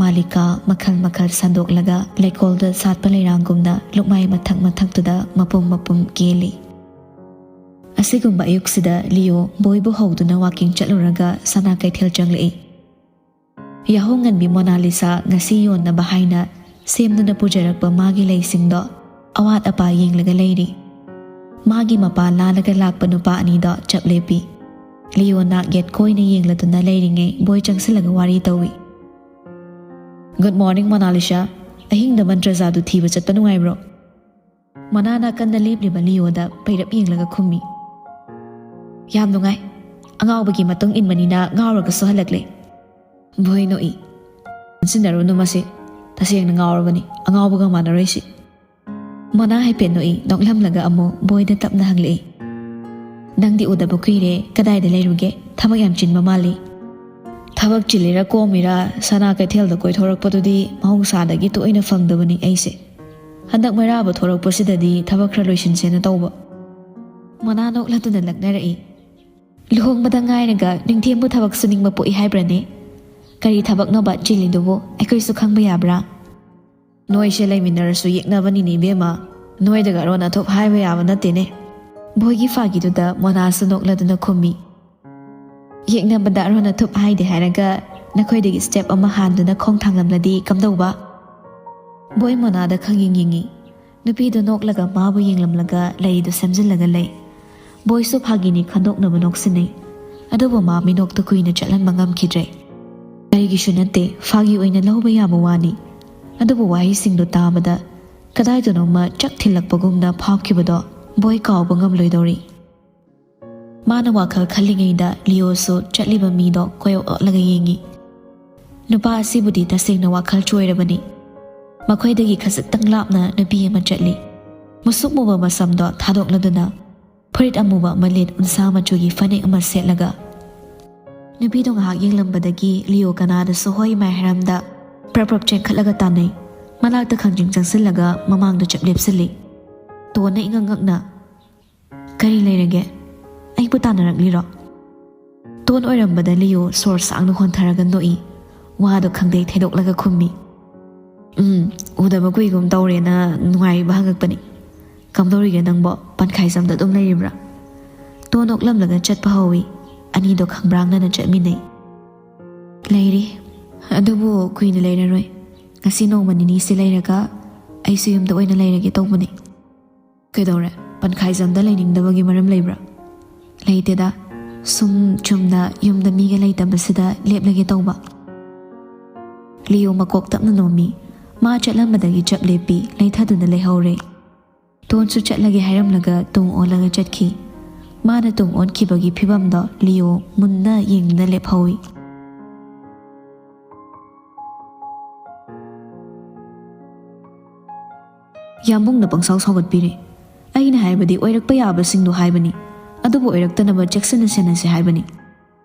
ꯃꯥꯂꯤꯀꯥ ꯃꯈꯜ ꯃꯈꯜ ꯁꯟꯗꯣꯛꯂꯒ ꯂꯩꯀꯣꯜꯗ ꯁꯥꯠꯄ ꯂꯩꯔꯥꯡꯒꯨꯝꯅ ꯂꯨꯛꯃꯥꯏ ꯃꯊꯛ ꯃꯊꯛꯇꯨꯗ ꯃꯄꯨꯝ ꯃꯄꯨꯝ ꯀꯦꯜꯂꯤ꯫ ꯑꯁꯤꯒꯨꯝꯕ ꯑꯌꯨꯛꯁꯤꯗ ꯂꯤꯌꯣ ꯕꯣꯏꯕꯨ ꯍꯧꯗꯨꯅ ꯋꯥꯀꯤꯡ ꯆꯠꯂꯨꯔꯒ ꯁꯅꯥ ꯀꯩꯊꯦꯜ ꯆꯪꯂꯛꯏ꯫ ꯌꯥꯍꯧꯉꯟꯕꯤ ꯃꯣꯅꯥꯂꯤꯁꯥ ꯉꯁꯤ ꯌꯣꯟꯅꯕ ꯍꯥꯏꯅ ꯁꯦꯝꯗꯨꯅ ꯄꯨꯖꯔꯛꯄ ꯃꯥꯒꯤ ꯂꯩꯁꯤꯡꯗꯣ ꯑꯋꯥꯠ ꯑꯄꯥ ꯌꯦꯡꯂꯒ ꯂꯩꯔꯤ꯫ ꯃꯥꯒꯤ ꯃꯄꯥ ꯂꯥꯜꯂꯒ ꯂꯥꯛꯄ ꯅꯨꯄꯥ ꯑꯅꯤꯗꯣ ꯆꯞ ꯂꯦꯞꯄꯤ꯫ ꯂꯤꯌꯣꯅ ꯌꯦꯠ ꯀꯣꯏꯅ ꯌꯦꯡꯂꯗꯨꯅ ꯂꯩꯔꯤꯉꯩ ꯕꯣꯏ ꯆꯪꯁꯤꯜꯂꯒ ꯋꯥꯔꯤ ꯇꯧꯏ꯫ "Good morning, Mona Lisa. ꯑꯍꯤꯡꯗ ꯃꯟꯇ꯭ꯔ ꯖꯥꯗꯨ ꯊꯤꯕ ꯆꯠꯄ ꯅꯨꯡꯉꯥꯏꯕ꯭ꯔꯣ?" ꯃꯣꯅꯥ ꯅꯥꯀꯟꯗ ꯂꯦꯞꯂꯤꯕ ꯂꯤꯌꯣꯗ ꯄꯩꯔꯞ ꯌꯦꯡꯂꯒ ꯈꯨꯝꯃꯤ꯫ "ꯌꯥꯝ ꯅꯨꯡꯉꯥꯏ꯫ ꯑꯉꯥꯎꯕꯒꯤ ꯃꯇꯨꯡ ꯏꯟꯕꯅꯤꯅ ꯉꯥꯎꯔꯒꯁꯨ ꯍꯜꯂꯛꯂꯦ꯫" ꯕꯣꯏ ꯅꯣꯛꯏ꯫ "ꯄꯨꯟꯁꯤꯟꯅꯔꯨꯅꯨ ꯃꯁꯤ꯫ ꯇꯁꯦꯡꯅ ꯉꯥꯎꯔꯕꯅꯤ꯫ ꯑꯉꯥꯎꯕꯒ ꯃꯥꯟꯅꯔꯣꯏ ꯁꯤ꯫" ꯃꯣꯅꯥ ꯍꯥꯏꯐꯦꯠ ꯅꯣꯛꯏ, ꯅꯣꯛꯂꯝꯂꯒ ꯑꯃꯨꯛ ꯕꯣꯏꯗ ꯇꯞꯅ ꯍꯪꯂꯛꯏ꯫ "ꯅꯪꯗꯤ ꯎꯗꯕ ꯀꯨꯏꯔꯦ꯫ ꯀꯗꯥꯏꯗ ꯂꯩꯔꯨꯒꯦ? ꯊꯕꯛ ꯌꯥꯝ ꯆꯤꯟꯕ ꯃꯥꯜꯂꯤ꯫" "ꯊꯕꯛ ꯆꯤꯜꯂꯤꯔꯥ ꯀꯣꯝꯃꯤꯔꯥ, ꯁꯅꯥ ꯀꯩꯊꯦꯜꯗ ꯀꯣꯏꯊꯣꯔꯛꯄꯗꯨꯗꯤ ꯃꯍꯧꯁꯥꯗꯒꯤ ꯇꯣꯏꯅ ꯐꯪꯗꯕꯅꯤ ꯑꯩꯁꯦ꯫ ꯍꯟꯗꯛ ꯃꯩꯔꯥꯕ ꯊꯣꯔꯛꯄꯁꯤꯗꯗꯤ ꯊꯕꯛ ꯈꯔ ꯂꯣꯏꯁꯤꯟꯁꯦꯅ ꯇꯧꯕ꯫" ꯃꯣꯅꯥ ꯅꯣꯛꯂꯗꯨꯅ ꯂꯛꯅꯔꯛꯏ꯫ ꯂꯨꯍꯣꯡꯕꯗ ꯉꯥꯏꯔꯒ ꯅꯤꯡꯊꯦꯝꯕꯨ ꯊꯕꯛ ꯁꯨꯅꯤꯡꯕ ꯄꯣꯛꯏ ꯍꯥꯏꯕ꯭ꯔꯅꯦ? ꯀꯔꯤ ꯊꯕꯛꯅꯣꯕ ꯆꯤꯜꯂꯤꯗꯨꯕꯨ? ꯑꯩꯈꯣꯏꯁꯨ ꯈꯪꯕ ꯌꯥꯕ꯭ꯔꯥ? ꯅꯣꯏꯁꯦ ꯂꯩꯃꯤꯟꯅꯔꯁꯨ ꯌꯦꯛꯅꯕꯅꯤꯅꯦ ꯏꯕꯦꯝꯃ꯫ ꯅꯣꯏꯗꯒ ꯑꯔꯣꯟ ꯑꯊꯨꯞ ꯍꯥꯏꯕ ꯌꯥꯕ ꯅꯠꯇꯦꯅꯦ꯫ ꯕꯣꯏꯒꯤ ꯐꯥꯒꯤꯗꯨꯗ ꯃꯣꯅꯥꯁꯨ ꯅꯣꯛꯂꯗꯨꯅ ꯈꯨꯝꯃꯤ꯫ ꯌꯦꯛꯅꯕꯗ ꯑꯔꯣꯟ ꯑꯊꯨꯞ ꯍꯥꯏꯗꯦ ꯍꯥꯏꯔꯒ ꯅꯈꯣꯏꯗꯒꯤ ꯁ꯭ꯇꯦꯞ ꯑꯃ ꯍꯥꯟꯗꯨꯅ ꯈꯣꯡ ꯊꯥꯡꯂꯝꯂꯗꯤ ꯀꯝꯗꯧꯕ? ꯕꯣꯏ ꯃꯣꯅꯥꯗ ꯈꯪꯌꯦꯡ ꯌꯦꯡꯉꯤ꯫ ꯅꯨꯄꯤꯗꯨ ꯅꯣꯛꯂꯒ ꯃꯥꯕꯨ ꯌꯦꯡꯂꯝꯂꯒ ꯂꯩꯗꯨ ꯁꯦꯝꯖꯤꯜꯂꯒ ꯂꯩ꯫ ꯕꯣꯏꯁꯨ ꯐꯥꯒꯤꯅꯤ ꯈꯟꯗꯣꯛꯅꯕ ꯅꯣꯛꯁꯤꯟꯅꯩ꯫ ꯑꯗꯨꯕꯨ ꯃꯥ ꯃꯤꯅꯣꯛꯇꯨ ꯀꯨꯏꯅ ꯆꯠꯍꯟꯕ ꯉꯝꯈꯤꯗ꯭ꯔꯦ꯫ ꯀꯔꯤꯒꯤꯁꯨ ꯅꯠꯇꯦ, ꯐꯥꯒꯤ ꯑꯣꯏꯅ ꯂꯧꯕ ꯌꯥꯕ ꯋꯥꯅꯤ꯫ ꯑꯗꯨꯕꯨ ꯋꯥꯍꯩꯁꯤꯡꯗꯨ ꯇꯥꯕꯗ ꯀꯗꯥꯏꯗꯅꯣꯃ ꯆꯛ ꯊꯤꯜꯂꯛꯄꯒꯨꯝꯅ ꯐꯥꯎꯈꯤꯕꯗꯣ ꯕꯣꯏ ꯀꯥꯎꯕ ꯉꯝꯂꯣꯏꯗꯧꯔꯤ꯫ ꯃꯥꯅ ꯋꯥꯈꯜ ꯈꯜꯂꯤꯉꯩꯗ ꯂꯤꯑꯣꯁꯨ ꯆꯠꯂꯤꯕ ꯃꯤꯗꯣ ꯀꯣꯏ ꯑꯣꯠꯂꯒ ꯌꯦꯡꯉꯤ꯫ ꯅꯨꯄꯥ ꯑꯁꯤꯕꯨꯗꯤ ꯇꯁꯦꯡꯅ ꯋꯥꯈꯜ ꯆꯣꯏꯔꯕꯅꯤ꯫ ꯃꯈꯣꯏꯗꯒꯤ ꯈꯖꯤꯛꯇꯪ ꯂꯥꯞꯅ ꯅꯨꯄꯤ ꯑꯃ ꯆꯠꯂꯤ꯫ ꯃꯨꯁꯨꯛ ꯃꯨꯕ ꯃꯁꯝꯗꯣ ꯊꯥꯗꯣꯛꯂꯗꯨꯅ ꯐꯨꯔꯤꯠ ꯑꯃꯨꯕ ꯑꯃ ꯂꯤꯠ ꯎꯟꯁꯥ ꯃꯆꯨꯒꯤ ꯐꯅꯦꯛ ꯑꯃ ꯁꯦꯠꯂꯒ꯫ ꯅꯨꯄꯤꯗꯣ ꯉꯥꯏꯍꯥꯛ ꯌꯦꯡꯂꯝꯕꯗꯒꯤ ꯂꯤꯑꯣ ꯀꯅꯥꯗꯁꯨ ꯍꯣꯏ ꯃꯥꯏ ꯍꯥꯏꯔꯝꯗ ꯄ꯭ꯔꯞ ꯄ꯭ꯔꯞ ꯆꯦꯟꯈꯠꯂꯒ ꯇꯥꯟꯅꯩ꯫ ꯃꯅꯥꯛꯇ ꯈꯪꯆꯤꯡ ꯆꯪꯁꯤꯜꯂꯒ ꯃꯃꯥꯡꯗ ꯆꯞ ꯂꯦꯞꯁꯤꯜꯂꯤ꯫ ꯇꯣꯟꯅ ꯏꯉꯛ ꯉꯛꯅ, "ꯀꯔꯤ ꯂꯩꯔꯒꯦ? ꯑꯩꯕꯨ ꯇꯥꯟꯅꯔꯛꯂꯤꯔꯣ?" ꯇꯣꯟ ꯑꯣꯏꯔꯝꯕꯗ ꯂꯤꯑꯣ ꯁꯣꯔ ꯁꯥꯡꯅ ꯍꯣꯟꯊꯔꯒ ꯅꯣꯛꯏ꯫ ꯋꯥꯗꯣ ꯈꯪꯗꯦ ꯊꯩꯗꯣꯛꯂꯒ ꯈꯨꯝꯃꯤ꯫ "ꯎꯝ, ꯎꯗꯕ ꯀꯨꯏꯒꯨꯝ ꯇꯧꯔꯦꯅ ꯅꯨꯡꯉꯥꯏꯔꯤꯕ ꯍꯪꯉꯛꯄꯅꯤ꯫ ꯀꯝꯗꯧꯔꯤꯒꯦ ꯅꯪꯕꯣ? ꯄꯟꯈꯥꯏꯖꯝꯗ ꯑꯗꯨꯝ ꯂꯩꯔꯤꯕ꯭ꯔꯥ?" ꯇꯣꯟ ꯅꯣꯛꯂꯝꯂꯒ ꯆꯠꯄ ꯍꯧꯏ꯫ ꯑꯅꯤꯗꯣ ꯈꯪꯕ꯭ꯔꯥꯡꯅꯅ ꯆꯠꯃꯤꯟꯅꯩ꯫ "ꯂꯩꯔꯤ, ꯑꯗꯨꯕꯨ ꯀꯨꯏꯅ ꯂꯩꯔꯔꯣꯏ꯫ ꯉꯁꯤ ꯅꯣꯡꯃ ꯅꯤꯅꯤꯁꯤ ꯂꯩꯔꯒ ꯑꯩꯁꯨ ꯌꯨꯝꯗ ꯑꯣꯏꯅ ꯂꯩꯔꯒꯦ ꯇꯧꯕꯅꯤ꯫" "ꯀꯩꯗꯧꯔꯦ? ꯄꯟꯈꯥꯏꯖꯝꯗ ꯂꯩꯅꯤꯡꯗꯕꯒꯤ ꯃꯔꯝ ꯂꯩꯕ꯭ꯔꯥ?" "ꯂꯩꯇꯦꯗ, ꯁꯨꯝ ꯆꯨꯝꯅ ꯌꯨꯝꯗ ꯃꯤꯒ ꯂꯩꯇꯕꯁꯤꯗ ꯂꯦꯞꯂꯒꯦ ꯇꯧꯕ꯫" ꯂꯤꯑꯣ ꯃꯀꯣꯛ ꯇꯞꯅ ꯅꯣꯝꯃꯤ꯫ ꯃꯥ ꯆꯠꯂꯝꯕꯗꯒꯤ ꯆꯞ ꯂꯦꯞꯄꯤ, ꯂꯩꯊꯗꯨꯅ ꯂꯩꯍꯧꯔꯦ꯫ ꯇꯣꯟꯁꯨ ꯆꯠꯂꯒꯦ ꯍꯥꯏꯔꯝꯂꯒ ꯇꯨꯡ ꯑꯣꯜꯂꯒ ꯆꯠꯈꯤ꯫ ꯃꯥꯅ ꯇꯨꯡ ꯑꯣꯟꯈꯤꯕꯒꯤ ꯐꯤꯕꯝꯗꯣ ꯂꯤꯑꯣ ꯃꯨꯟꯅ ꯌꯦꯡꯗꯨꯅ ꯂꯦꯞꯍꯧꯏ꯫ ꯌꯥꯝꯕꯨꯡꯅ ꯄꯪꯁꯥꯎ ꯁꯥꯎꯒꯠꯄꯤꯔꯦ꯫ "ꯑꯩꯅ ꯍꯥꯏꯕꯗꯤ ꯑꯣꯏꯔꯛꯄ ꯌꯥꯕꯁꯤꯡꯗꯣ ꯍꯥꯏꯕꯅꯤ, ꯑꯗꯨꯕꯨ ꯑꯣꯏꯔꯛꯇꯅꯕ ꯆꯦꯛꯁꯤꯟꯅ ꯁꯦꯟꯅꯁꯦ ꯍꯥꯏꯕꯅꯤ꯫"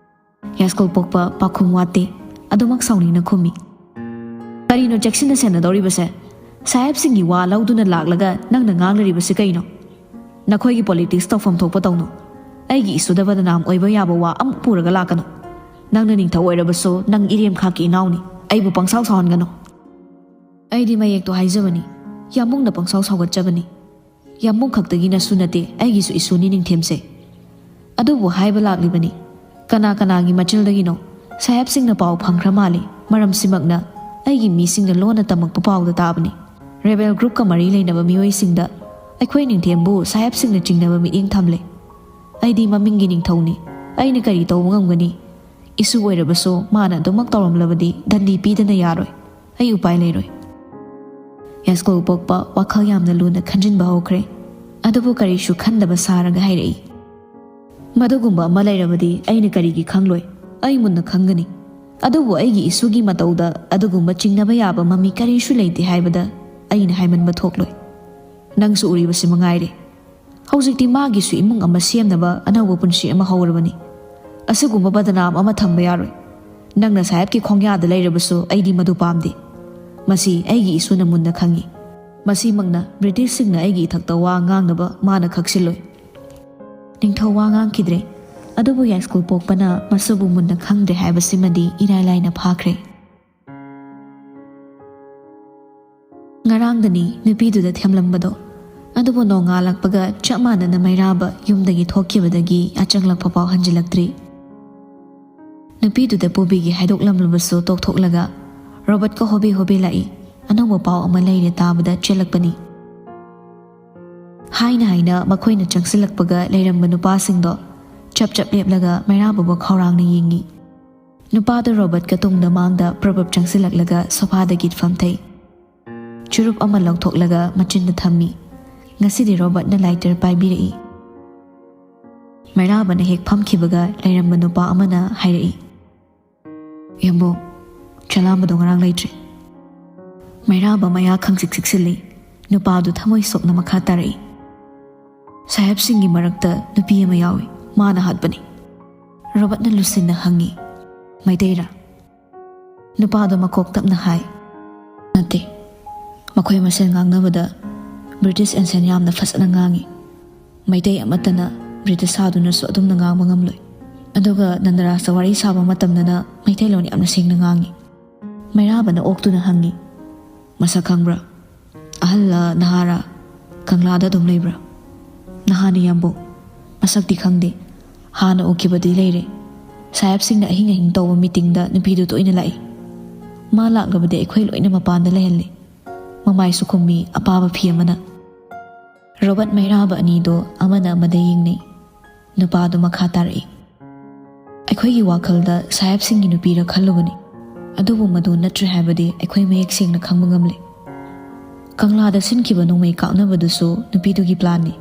ꯌꯥꯏꯁ꯭ꯀꯨꯜ ꯄꯣꯛꯄ ꯄꯥꯎꯈꯨꯝ ꯋꯥꯠꯇꯦ꯫ ꯑꯗꯨꯃꯛ ꯁꯥꯎꯅꯤꯡꯅ ꯈꯨꯝꯃꯤ꯫ "ꯀꯔꯤꯅꯣ ꯆꯦꯛꯁꯤꯟꯅ ꯁꯦꯟꯅꯗꯧꯔꯤꯕꯁꯦ? ꯁꯥꯍꯦꯕꯁꯤꯡꯒꯤ ꯋꯥ ꯂꯧꯗꯨꯅ ꯂꯥꯛꯂꯒ ꯅꯪꯅ ꯉꯥꯡꯂꯤꯕꯁꯤ ꯀꯩꯅꯣ? ꯅꯈꯣꯏꯒꯤ ꯄꯣꯂꯤꯇꯤꯛꯁ ꯇꯧꯐꯝ ꯊꯣꯛꯄ ꯇꯧꯅꯨ꯫ ꯑꯩꯒꯤ ꯏꯁꯨꯗ ꯕꯗꯅꯥꯝ ꯑꯣꯏꯕ ꯌꯥꯕ ꯋꯥ ꯑꯃꯨꯛ ꯄꯨꯔꯒ ꯂꯥꯛꯀꯅꯨ꯫ ꯅꯪꯅ ꯅꯤꯡꯊꯧ ꯑꯣꯏꯔꯕꯁꯨ ꯅꯪ ꯏꯔꯦꯝꯈꯥꯛꯀꯤ ꯏꯅꯥꯎꯅꯤ꯫ ꯑꯩꯕꯨ ꯄꯪꯁꯥꯎ ꯁꯥꯎꯍꯟꯒꯅꯨ꯫ ꯑꯩꯗꯤ ꯃꯌꯦꯛꯇꯣ ꯍꯥꯏꯖꯕꯅꯤ꯫ ꯌꯥꯝꯕꯨꯡꯅ ꯄꯪꯁꯥꯎ ꯁꯥꯎꯒꯠꯆꯕꯅꯤ꯫ ꯌꯥꯝꯕꯨꯡ ꯈꯛꯇꯒꯤꯅꯁꯨ ꯅꯠꯇꯦ, ꯑꯩꯒꯤꯁꯨ ꯏꯁꯨꯅꯤ ꯅꯤꯡꯊꯦꯝꯁꯦ꯫ ꯑꯗꯨꯕꯨ ꯍꯥꯏꯕ ꯂꯥꯛꯂꯤꯕꯅꯤ꯫ ꯀꯅꯥ ꯀꯅꯥꯒꯤ ꯃꯆꯤꯜꯗꯒꯤꯅꯣ? ꯁꯥꯍꯦꯕꯁꯤꯡꯅ ꯄꯥꯎ ꯐꯪꯈ꯭ꯔ ꯃꯥꯜꯂꯤ꯫ ꯃꯔꯝꯁꯤꯃꯛꯅ ꯑꯩꯒꯤ ꯃꯤꯁꯤꯡꯅ ꯂꯣꯟꯅ ꯇꯝꯃꯛꯄ ꯄꯥꯎꯗ ꯇꯥꯕꯅꯤ꯫ ꯔꯦꯕꯦꯜ ꯒ꯭ꯔꯨꯞꯀ ꯃꯔꯤ ꯂꯩꯅꯕ ꯃꯤꯑꯣꯏꯁꯤꯡꯗ ꯑꯩꯈꯣꯏ ꯅꯤꯡꯊꯦꯝꯕꯨ ꯁꯥꯍꯦꯕꯁꯤꯡꯅ ꯆꯤꯡꯅꯕ ꯃꯤꯠꯌꯦꯡ ꯊꯝꯂꯦ꯫ ꯑꯩꯗꯤ ꯃꯃꯤꯡꯒꯤ ꯅꯤꯡꯊꯧꯅꯤ꯫ ꯑꯩꯅ ꯀꯔꯤ ꯇꯧꯕ ꯉꯝꯒꯅꯤ? ꯏꯁꯨ ꯑꯣꯏꯔꯕꯁꯨ ꯃꯥꯅ ꯑꯗꯨꯃꯛ ꯇꯧꯔꯝꯂꯕꯗꯤ ꯗꯟꯗꯤ ꯄꯤꯗꯅ ꯌꯥꯔꯣꯏ꯫ ꯑꯩ ꯎꯄꯥꯏ ꯂꯩꯔꯣꯏ꯫ ꯌꯥꯏꯁ꯭ꯀꯨꯜ ꯄꯣꯛꯄ ꯋꯥꯈꯜ ꯌꯥꯝꯅ ꯂꯨꯅ ꯈꯟꯖꯤꯟꯕ ꯍꯧꯈ꯭ꯔꯦ꯫ ꯑꯗꯨꯕꯨ ꯀꯔꯤꯁꯨ ꯈꯟꯗꯕ ꯁꯥꯔꯒ ꯍꯥꯏꯔꯛꯏ, "ꯃꯗꯨꯒꯨꯝꯕ ꯑꯃ ꯂꯩꯔꯕꯗꯤ ꯑꯩꯅ ꯀꯔꯤꯒꯤ ꯈꯪꯂꯣꯏ? ꯑꯩ ꯃꯨꯟꯅ ꯈꯪꯒꯅꯤ꯫ ꯑꯗꯨꯕꯨ ꯑꯩꯒꯤ ꯏꯁꯨꯒꯤ ꯃꯇꯧꯗ ꯑꯗꯨꯒꯨꯝꯕ ꯆꯤꯡꯅꯕ ꯌꯥꯕ ꯃꯃꯤ ꯀꯔꯤꯁꯨ ꯂꯩꯇꯦ ꯍꯥꯏꯕꯗ ꯑꯩꯅ ꯍꯥꯏꯃꯟꯕ ꯊꯣꯛꯂꯣꯏ꯫ ꯅꯪꯁꯨ ꯎꯔꯤꯕꯁꯤ ꯃꯉꯥꯏꯔꯦ꯫ ꯍꯧꯖꯤꯛꯇꯤ ꯃꯥꯒꯤꯁꯨ ꯏꯃꯨꯡ ꯑꯃ ꯁꯦꯝꯅꯕ ꯑꯅꯧꯕ ꯄꯨꯟꯁꯤ ꯑꯃ ꯍꯧꯔꯕꯅꯤ꯫ ꯑꯁꯤꯒꯨꯝꯕ ꯕꯗꯅꯥꯝ ꯑꯃ ꯊꯝꯕ ꯌꯥꯔꯣꯏ꯫ ꯅꯪꯅ ꯁꯥꯍꯦꯕꯀꯤ ꯈꯣꯡꯌꯥꯗ ꯂꯩꯔꯕꯁꯨ ꯑꯩꯗꯤ ꯃꯗꯨ ꯄꯥꯝꯗꯦ꯫ ꯃꯁꯤ ꯑꯩꯒꯤ ꯏꯁꯨꯅ ꯃꯨꯟꯅ ꯈꯪꯏ꯫ ꯃꯁꯤꯃꯛꯅ ꯕ꯭ꯔꯤꯇꯤꯁꯁꯤꯡꯅ ꯑꯩꯒꯤ ꯏꯊꯛꯇ ꯋꯥ ꯉꯥꯡꯅꯕ ꯃꯥꯅ ꯈꯛꯆꯤꯜꯂꯣꯏ꯫" ꯅꯤꯡꯊꯧ ꯋꯥ ꯉꯥꯡꯈꯤꯗ꯭ꯔꯦ꯫ ꯑꯗꯨꯕꯨ ꯌꯥꯏꯁ꯭ꯀꯨꯜ ꯄꯣꯛꯄꯅ ꯃꯁꯤꯕꯨ ꯃꯨꯟꯅ ꯈꯪꯗ꯭ꯔꯦ ꯍꯥꯏꯕꯁꯤꯃꯗꯤ ꯏꯔꯥꯏ ꯂꯥꯏꯅ ꯐꯥꯈ꯭ꯔꯦ꯫ ꯉꯔꯥꯡꯗꯅꯤ ꯅꯨꯄꯤꯗꯨꯗ ꯊꯦꯝꯂꯝꯕꯗꯣ꯫ ꯑꯗꯨꯕꯨ ꯅꯣꯡꯉꯥꯜꯂꯛꯄꯒ ꯆꯞ ꯃꯥꯟꯅꯅ ꯃꯩꯔꯥꯕ ꯌꯨꯝꯗꯒꯤ ꯊꯣꯛꯈꯤꯕꯗꯒꯤ ꯌꯥꯆꯪꯂꯛꯄ ꯄꯥꯎ ꯍꯟꯖꯤꯜꯂꯛꯇ꯭ꯔꯤ꯫ ꯅꯨꯄꯤꯗꯨꯗ ꯄꯨꯕꯤꯒꯦ ꯍꯥꯏꯗꯣꯛꯂꯝꯂꯕꯁꯨ ꯇꯣꯛꯊꯣꯛꯂꯒ ꯔꯣꯕꯔꯠꯀ ꯍꯣꯕꯦ ꯍꯣꯕꯦ ꯂꯥꯛꯏ꯫ ꯑꯅꯧꯕ ꯄꯥꯎ ꯑꯃ ꯂꯩꯔꯦ ꯇꯥꯕꯗ ꯆꯦꯜꯂꯛꯄꯅꯤ꯫ ꯍꯥꯏꯅ ꯍꯥꯏꯅ ꯃꯈꯣꯏꯅ ꯆꯪꯁꯤꯜꯂꯛꯄꯒ ꯂꯩꯔꯝꯕ ꯅꯨꯄꯥꯁꯤꯡꯗꯣ ꯆꯞ ꯆꯞ ꯂꯦꯞꯂꯒ ꯃꯩꯔꯥꯕꯕꯨ ꯈꯧꯔꯥꯡꯅ ꯌꯦꯡꯉꯤ꯫ ꯅꯨꯄꯥꯗꯨ ꯔꯣꯕꯔꯠꯀ ꯇꯨꯡꯗ ꯃꯥꯡꯗ ꯄ꯭ꯔꯕꯞ ꯆꯪꯁꯤꯜꯂꯛꯂꯒ ꯁꯣꯐꯥꯗꯒꯤ ꯐꯝꯊꯩ꯫ ꯆꯨꯔꯨꯞ ꯑꯃ ꯂꯧꯊꯣꯛꯂꯒ ꯃꯆꯤꯟꯗ ꯊꯝꯃꯤ꯫ ꯉꯁꯤꯗꯤ ꯔꯣꯕꯔꯠꯅ ꯂꯥꯏꯇꯔ ꯄꯥꯏꯕꯤꯔꯛꯏ꯫ ꯃꯩꯔꯥꯕꯅ ꯍꯦꯛ ꯐꯝꯈꯤꯕꯒ ꯂꯩꯔꯝꯕ ꯅꯨꯄꯥ ꯑꯃꯅ ꯍꯥꯏꯔꯛꯏ, "ꯌꯥꯝꯕꯨꯡ, ꯆꯂꯥꯝꯕꯗꯣ ꯉꯔꯥꯡ ꯂꯩꯇ꯭ꯔꯦ꯫" ꯃꯩꯔꯥꯕ ꯃꯌꯥ ꯈꯪꯁꯤꯛ ꯁꯤꯛꯁꯤꯜꯂꯤ꯫ ꯅꯨꯄꯥꯗꯨ ꯊꯃꯣꯏ ꯁꯣꯛꯅ ꯃꯈꯥ ꯇꯥꯔꯛꯏ, "ꯁꯥꯍꯦꯕꯁꯤꯡꯒꯤ ꯃꯔꯛꯇ ꯅꯨꯄꯤ ꯑꯃ ꯌꯥꯎꯏ꯫ ꯃꯥꯅ ꯍꯥꯠꯄꯅꯤ꯫" ꯔꯣꯕꯔꯠꯅ ꯂꯨꯁꯤꯟꯅ ꯍꯪꯉꯤ, "ꯃꯩꯇꯩꯔꯥ?" ꯅꯨꯄꯥꯗꯣ ꯃꯀꯣꯛ ꯇꯞꯅ ꯍꯥꯏ, "ꯅꯠꯇꯦ꯫ ꯃꯈꯣꯏ ꯃꯁꯦꯜ ꯉꯥꯡꯅꯕꯗ ꯕ꯭ꯔꯤꯇꯤꯁ ꯑꯦꯟꯁꯦꯟ ꯌꯥꯝꯅ ꯐꯖꯅ ꯉꯥꯡꯏ꯫ ꯃꯩꯇꯩ ꯑꯃꯠꯇꯅ ꯃꯅꯤꯄꯨꯔꯤꯗ ꯁꯥꯗꯨꯅꯁꯨ ꯑꯗꯨꯝꯅ ꯉꯥꯡꯕ ꯉꯝꯂꯣꯏ꯫ ꯑꯗꯨꯒ ꯅꯟꯗꯔꯥꯖꯇ ꯋꯥꯔꯤ ꯁꯥꯕ ꯃꯇꯝꯗꯅ ꯃꯩꯇꯩꯂꯣꯟ ꯌꯥꯝꯅ ꯁꯦꯡꯅ ꯉꯥꯡꯏ꯫ ꯃꯩꯔꯥꯕꯅ ꯑꯣꯛꯇꯨꯅ ꯍꯪꯏ, "ꯃꯁꯛ ꯈꯪꯕ꯭ꯔꯥ? ꯑꯍꯜꯂ ꯅꯍꯥꯔꯥ? ꯀꯪꯂꯥꯗ ꯑꯗꯨꯝ ꯂꯩꯕ꯭ꯔꯥ?" "ꯅꯍꯥꯅꯤ ꯌꯥꯝꯕꯨꯡ꯫ ꯃꯁꯛꯇꯤ ꯈꯪꯗꯦ꯫ ꯍꯥꯟꯅ ꯎꯈꯤꯕꯗꯤ ꯂꯩꯔꯦ꯫ ꯁꯥꯍꯦꯕꯁꯤꯡꯅ ꯑꯍꯤꯡ ꯑꯍꯤꯡ ꯇꯧꯕ ꯃꯤꯇꯤꯡꯗ ꯅꯨꯄꯤꯗꯨ ꯇꯣꯏꯅ ꯂꯥꯛꯏ꯫ ꯃꯥ ꯂꯥꯛꯂꯕꯗꯤ ꯑꯩꯈꯣꯏ ꯂꯣꯏꯅ ꯃꯄꯥꯟꯗ ꯂꯩꯍꯜꯂꯤ꯫" ꯃꯃꯥꯏꯁꯨ ꯈꯨꯝꯃꯤ ꯑꯄꯥꯕ ꯐꯤ ꯑꯃꯅ꯫ ꯔꯣꯕꯔꯠ ꯃꯩꯔꯥꯕ ꯑꯅꯤꯗꯣ ꯑꯃꯅ ꯑꯃꯗ ꯌꯦꯡꯅꯩ꯫ ꯅꯨꯄꯥꯗꯨ ꯃꯈꯥ ꯇꯥꯔꯛꯏ, "ꯑꯩꯈꯣꯏꯒꯤ ꯋꯥꯈꯜꯗ ꯁꯥꯍꯦꯕꯁꯤꯡꯒꯤ ꯅꯨꯄꯤꯔ ꯈꯜꯂꯨꯕꯅꯤ, ꯑꯗꯨꯕꯨ ꯃꯗꯨ ꯅꯠꯇ꯭ꯔꯦ ꯍꯥꯏꯕꯗꯤ ꯑꯩꯈꯣꯏ ꯃꯌꯦꯛ ꯁꯦꯡꯅ ꯈꯪꯕ ꯉꯝꯂꯦ꯫ ꯀꯪꯂꯥꯗ ꯁꯤꯟꯈꯤꯕ ꯅꯣꯡꯃꯩ ꯀꯥꯞꯅꯕꯗꯨꯁꯨ ꯅꯨꯄꯤꯗꯨꯒꯤ ꯄ꯭ꯂꯥꯟꯅꯤ꯫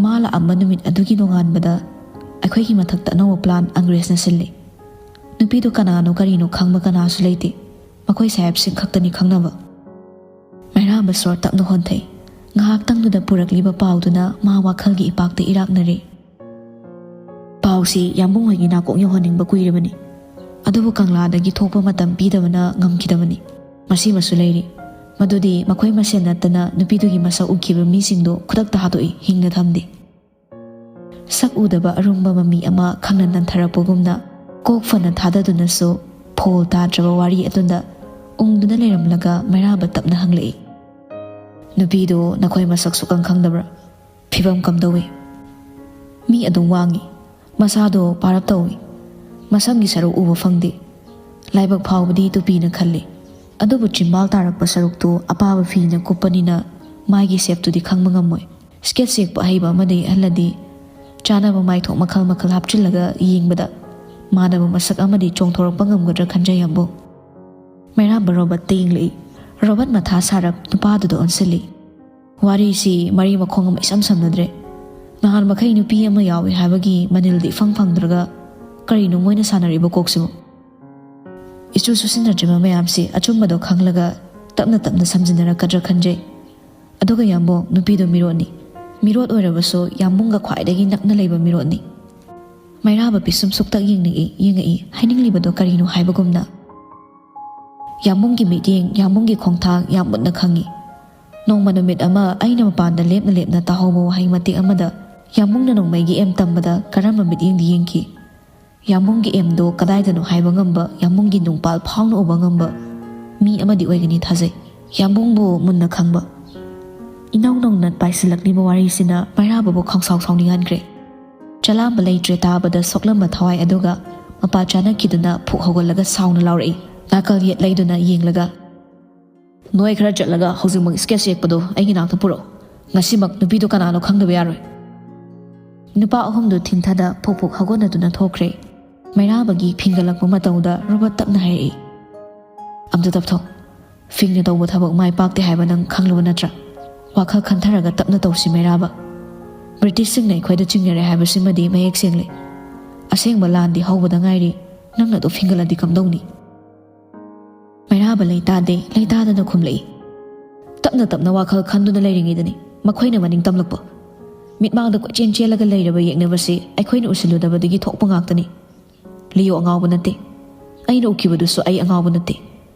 ꯃꯥ ꯂꯥꯛꯑꯝꯕ ꯅꯨꯃꯤꯠ ꯑꯗꯨꯒꯤ ꯅꯣꯡꯉꯥꯟꯕꯗ ꯑꯩꯈꯣꯏꯒꯤ ꯃꯊꯛꯇ ꯑꯅꯧꯕ ꯄ꯭ꯂꯥꯟ ꯑꯪꯒ꯭ꯔꯦꯖꯅ ꯁꯤꯜꯂꯤ꯫ ꯅꯨꯄꯤꯗꯨ ꯀꯅꯥꯅꯣ ꯀꯔꯤꯅꯣ ꯈꯪꯕ ꯀꯅꯥꯁꯨ ꯂꯩꯇꯦ꯫ ꯃꯈꯣꯏ ꯁꯥꯍꯦꯕꯁꯤꯡ ꯈꯛꯇꯅꯤ ꯈꯪꯅꯕ꯫" ꯃꯩꯔꯥꯕ ꯁꯣꯔ ꯇꯞꯅ ꯍꯣꯟꯊꯩ꯫ ꯉꯥꯏꯍꯥꯛꯇꯪꯗꯨꯗ ꯄꯨꯔꯛꯂꯤꯕ ꯄꯥꯎꯗꯨꯅ ꯃꯥ ꯋꯥꯈꯜꯒꯤ ꯏꯄꯥꯛꯇ ꯏꯔꯥꯛꯅꯔꯦ꯫ "ꯄꯥꯎꯁꯤ ꯌꯥꯝꯕꯨꯡ ꯍꯣꯏꯒꯤ ꯅꯥꯀꯣꯡ ꯌꯧꯍꯟꯅꯤꯡꯕ ꯀꯨꯏꯔꯕꯅꯤ꯫ ꯑꯗꯨꯕꯨ ꯀꯪꯂꯥꯗꯒꯤ ꯊꯣꯛꯄ ꯃꯇꯝ ꯄꯤꯗꯕꯅ ꯉꯝꯈꯤꯗꯕꯅꯤ꯫ ꯃꯁꯤꯃꯁꯨ ꯂꯩꯔꯤ꯫ ꯃꯗꯨꯗꯤ ꯃꯈꯣꯏ ꯃꯁꯦꯟ ꯅꯠꯇꯅ ꯅꯨꯄꯤꯗꯨꯒꯤ ꯃꯁꯛ ꯎꯈꯤꯕ ꯃꯤꯁꯤꯡꯗꯨ ꯈꯨꯗꯛꯇ ꯍꯥꯠꯇꯣꯛꯏ, ꯍꯤꯡꯅ ꯊꯝꯗꯦ꯫" ꯁꯛ ꯎꯗꯕ ꯑꯔꯨꯝꯕ ꯃꯃꯤ ꯑꯃ ꯈꯪꯅ ꯅꯟꯊꯔꯛꯄꯒꯨꯝꯅ ꯀꯣꯛ ꯐꯅ ꯊꯥꯗꯗꯨꯅꯁꯨ ꯐꯣꯜ ꯇꯥꯗ꯭ꯔꯕ ꯋꯥꯔꯤ ꯑꯗꯨꯗ ꯎꯪꯗꯨꯅ ꯂꯩꯔꯝꯂꯒ ꯃꯩꯔꯥꯕ ꯇꯞꯅ ꯍꯪꯂꯛꯏ, "ꯅꯨꯄꯤꯗꯨ ꯅꯈꯣꯏ ꯃꯁꯛ ꯁꯨꯛꯈꯪ ꯈꯪꯗꯕ꯭ꯔꯥ? ꯐꯤꯕꯝ ꯀꯝꯗꯧꯏ?" "ꯃꯤ ꯑꯗꯨꯝ ꯋꯥꯡꯉꯤ꯫ ꯃꯁꯥꯗꯣ ꯄꯥꯔꯞ ꯇꯧꯏ꯫ ꯃꯁꯝꯒꯤ ꯁꯔꯨꯛ ꯎꯕ ꯐꯪꯗꯦ꯫ ꯂꯥꯏꯕꯛ ꯐꯥꯎꯕꯗꯤ ꯇꯨꯄꯤꯅ ꯈꯜꯂꯤ꯫ ꯑꯗꯨꯕꯨ ꯆꯤꯝꯕꯥꯜ ꯇꯥꯔꯛꯄ ꯁꯔꯨꯛꯇꯨ ꯑꯄꯥꯕ ꯐꯤꯅ ꯀꯨꯞꯄꯅꯤꯅ ꯃꯥꯒꯤ ꯁꯦꯞꯇꯨꯗꯤ ꯈꯪꯕ ꯉꯝꯃꯣꯏ꯫ ꯁ꯭ꯀꯦꯠꯁ ꯌꯦꯛꯄ ꯑꯍꯩꯕ ꯑꯃꯗ ꯌꯦꯛꯍꯜꯂꯗꯤ ꯆꯥꯅꯕ ꯃꯥꯏꯊꯣꯡ ꯃꯈꯜ ꯃꯈꯜ ꯍꯥꯞꯆꯤꯜꯂꯒ ꯌꯦꯡꯕꯗ ꯃꯥꯟꯅꯕ ꯃꯁꯛ ꯑꯃꯗꯤ ꯆꯣꯡꯊꯣꯔꯛꯄ ꯉꯝꯒꯗ꯭ꯔꯥ ꯈꯟꯖꯩ ꯌꯥꯝꯕꯨꯡ꯫" ꯃꯩꯔꯥꯕ ꯔꯣꯕꯔꯠꯇ ꯌꯦꯡꯂꯛꯏ꯫ ꯔꯣꯕꯔꯠ ꯃꯊꯥ ꯁꯥꯔꯞ ꯅꯨꯄꯥꯗꯨꯗ ꯑꯣꯟꯁꯤꯜꯂꯤ꯫ "ꯋꯥꯔꯤꯁꯤ ꯃꯔꯤ ꯃꯈꯣꯡ ꯑꯃ ꯏꯁꯝ ꯁꯝꯅꯗ꯭ꯔꯦ꯫ ꯅꯍꯥꯟ ꯃꯈꯩ ꯅꯨꯄꯤ ꯑꯃ ꯌꯥꯎꯏ ꯍꯥꯏꯕꯒꯤ ꯃꯅꯤꯜꯗꯤ ꯏꯐꯪ ꯐꯪꯗ꯭ꯔꯒ ꯀꯔꯤꯅꯣ ꯃꯣꯏꯅ ꯁꯥꯟꯅꯔꯤꯕ ꯀꯣꯛꯁꯤꯕꯨ?" ꯏꯆꯨ ꯆꯨꯁꯤꯟꯅꯗ꯭ꯔꯤꯕ ꯃꯌꯥꯝꯁꯤ ꯑꯆꯨꯝꯕꯗꯣ ꯈꯪꯂꯒ ꯇꯞꯅ ꯇꯞꯅ ꯁꯝꯖꯤꯟꯅꯔꯛꯀꯗ꯭ꯔꯥ ꯈꯟꯖꯩ꯫ ꯑꯗꯨꯒ ꯌꯥꯝꯕꯨꯡ, ꯅꯨꯄꯤꯗꯨ ꯃꯤꯔꯣꯠꯅꯤ꯫ ꯃꯤꯔꯣꯠ ꯑꯣꯏꯔꯕꯁꯨ ꯌꯥꯝꯕꯨꯡꯒ ꯈ꯭ꯋꯥꯏꯗꯒꯤ ꯅꯛꯅ ꯂꯩꯕ ꯃꯤꯔꯣꯠꯅꯤ꯫ ꯃꯩꯔꯥꯕ ꯄꯤꯁꯨꯝ ꯁꯨꯛꯇꯛ ꯌꯦꯡꯅꯤꯡꯏ, ꯌꯦꯡꯉꯛꯏ, ꯍꯥꯏꯅꯤꯡꯂꯤꯕꯗꯣ ꯀꯔꯤꯅꯣ ꯍꯥꯏꯕꯒꯨꯝꯅ꯫ ꯌꯥꯝꯕꯨꯡꯒꯤ ꯃꯤꯠꯌꯦꯡ, ꯌꯥꯝꯕꯨꯡꯒꯤ ꯈꯣꯡꯊꯥꯡ ꯌꯥꯝ ꯃꯨꯟꯅ ꯈꯪꯏ꯫ ꯅꯣꯡꯃ ꯅꯨꯃꯤꯠ ꯑꯃ ꯑꯩꯅ ꯃꯄꯥꯟꯗ ꯂꯦꯞꯅ ꯂꯦꯞꯅ ꯇꯥꯍꯧꯕ ꯋꯥꯍꯩ ꯃꯇꯦꯛ ꯑꯃꯗ ꯌꯥꯝꯕꯨꯡꯅ ꯅꯣꯡꯃꯩꯒꯤ ꯑꯦꯝ ꯇꯝꯕꯗ ꯀꯔꯝꯕ ꯃꯤꯠꯌꯦꯡꯗ ꯌꯦꯡꯈꯤ? ꯌꯥꯝꯕꯨꯡꯒꯤ ꯑꯦꯝꯗꯣ ꯀꯗꯥꯏꯗꯅꯣ ꯍꯥꯏꯕ ꯉꯝꯕ, ꯌꯥꯝꯕꯨꯡꯒꯤ ꯅꯨꯡꯄꯥꯜ ꯐꯥꯎꯅ ꯎꯕ ꯉꯝꯕ ꯃꯤ ꯑꯃꯗꯤ ꯑꯣꯏꯒꯅꯤ ꯊꯥꯖꯩ꯫ ꯌꯥꯝꯕꯨꯡꯕꯨ ꯃꯨꯟꯅ ꯈꯪꯕ꯫ ꯏꯅꯧ ꯅꯧꯅ ꯄꯥꯏꯁꯤꯜꯂꯛꯂꯤꯕ ꯋꯥꯔꯤꯁꯤꯅ ꯃꯩꯔꯥꯕꯕꯨ ꯈꯪꯁꯥꯎ ꯁꯥꯎꯅꯤꯡꯍꯟꯈ꯭ꯔꯦ꯫ ꯆꯂꯥꯝꯕ ꯂꯩꯇ꯭ꯔꯦ ꯇꯥꯕꯗ ꯁꯣꯛꯂꯝꯕ ꯊꯋꯥꯏ ꯑꯗꯨꯒ ꯃꯄꯥ ꯆꯥꯅꯈꯤꯗꯨꯅ ꯐꯨꯛ ꯍꯧꯒꯠꯂꯒ ꯁꯥꯎꯅ ꯂꯥꯎꯔꯛꯏ꯫ ꯅꯥꯀꯜ ꯌꯦꯠ ꯂꯩꯗꯨꯅ ꯌꯦꯡꯂꯒ, "ꯅꯣꯏ ꯈꯔ ꯆꯠꯂꯒ ꯍꯧꯖꯤꯛꯃꯛ sketch ꯌꯦꯛꯄꯗꯣ ꯑꯩꯒꯤ ꯅꯥꯛꯇ ꯄꯨꯔꯛꯑꯣ꯫ ꯉꯁꯤꯃꯛ ꯅꯨꯄꯤꯗꯣ ꯀꯅꯥꯅꯣ ꯈꯪꯗꯕ ꯌꯥꯔꯣꯏ꯫" ꯅꯨꯄꯥ ꯑꯍꯨꯝꯗꯨ ꯊꯤꯟꯊꯗ ꯐꯨꯛ ꯐꯨꯛ ꯍꯧꯒꯠꯅꯗꯨꯅ ꯊꯣꯛꯈ꯭ꯔꯦ꯫ ꯃꯩꯔꯥꯕꯒꯤ ꯐꯤꯡꯒꯠꯂꯛꯄ ꯃꯇꯧꯗ ꯔꯣꯕꯔꯠ ꯇꯞꯅ ꯍꯥꯏꯔꯛꯏ, "ꯑꯝꯇ ꯇꯞꯊꯧ꯫ ꯐꯤꯡꯅ ꯇꯧꯕ ꯊꯕꯛ ꯃꯥꯏ ꯄꯥꯛꯇꯦ ꯍꯥꯏꯕ ꯅꯪ ꯈꯪꯂꯕ ꯅꯠꯇ꯭ꯔꯥ? ꯋꯥꯈꯜ ꯈꯟꯊꯔꯒ ꯇꯞꯅ ꯇꯧꯁꯤ ꯃꯩꯔꯥꯕ꯫ ꯕ꯭ꯔꯤꯇꯤꯁꯁꯤꯡꯅ ꯑꯩꯈꯣꯏꯗ ꯆꯤꯡꯅꯔꯦ ꯍꯥꯏꯕꯁꯤꯃꯗꯤ ꯃꯌꯦꯛ ꯁꯦꯡꯂꯦ꯫ ꯑꯁꯦꯡꯕ ꯂꯥꯟꯗꯤ ꯍꯧꯕꯗ ꯉꯥꯏꯔꯤ, ꯅꯪꯅ ꯑꯗꯨ ꯐꯤꯡꯒꯠꯂꯗꯤ ꯀꯝꯗꯧꯅꯤ?" ꯃꯩꯔꯥꯕ ꯂꯩꯇꯥꯗꯦ, ꯂꯩꯇꯥꯗꯅ ꯈꯨꯝꯂꯛꯏ, "ꯇꯞꯅ ꯇꯞꯅ ꯋꯥꯈꯜ ꯈꯟꯗꯨꯅ ꯂꯩꯔꯤꯉꯩꯗꯅꯤ ꯃꯈꯣꯏꯅ ꯃꯅꯤꯡ ꯇꯝꯂꯛꯄ꯫ ꯃꯤꯠꯃꯥꯡꯗ ꯀꯣꯏꯆꯦꯟ ꯆꯦꯜꯂꯒ ꯂꯩꯔꯕ ꯌꯦꯛꯅꯕꯁꯤ ꯑꯩꯈꯣꯏꯅ ꯎꯁꯤꯜꯂꯨꯗꯕꯗꯒꯤ ꯊꯣꯛꯄ ꯉꯥꯛꯇꯅꯤ꯫ ꯂꯤꯌꯣ ꯑꯉꯥꯎꯕ ꯅꯠꯇꯦ꯫ ꯑꯩꯅ ꯎꯈꯤꯕꯗꯨꯁꯨ ꯑꯩ ꯑꯉꯥꯎꯕ ꯅꯠꯇꯦ꯫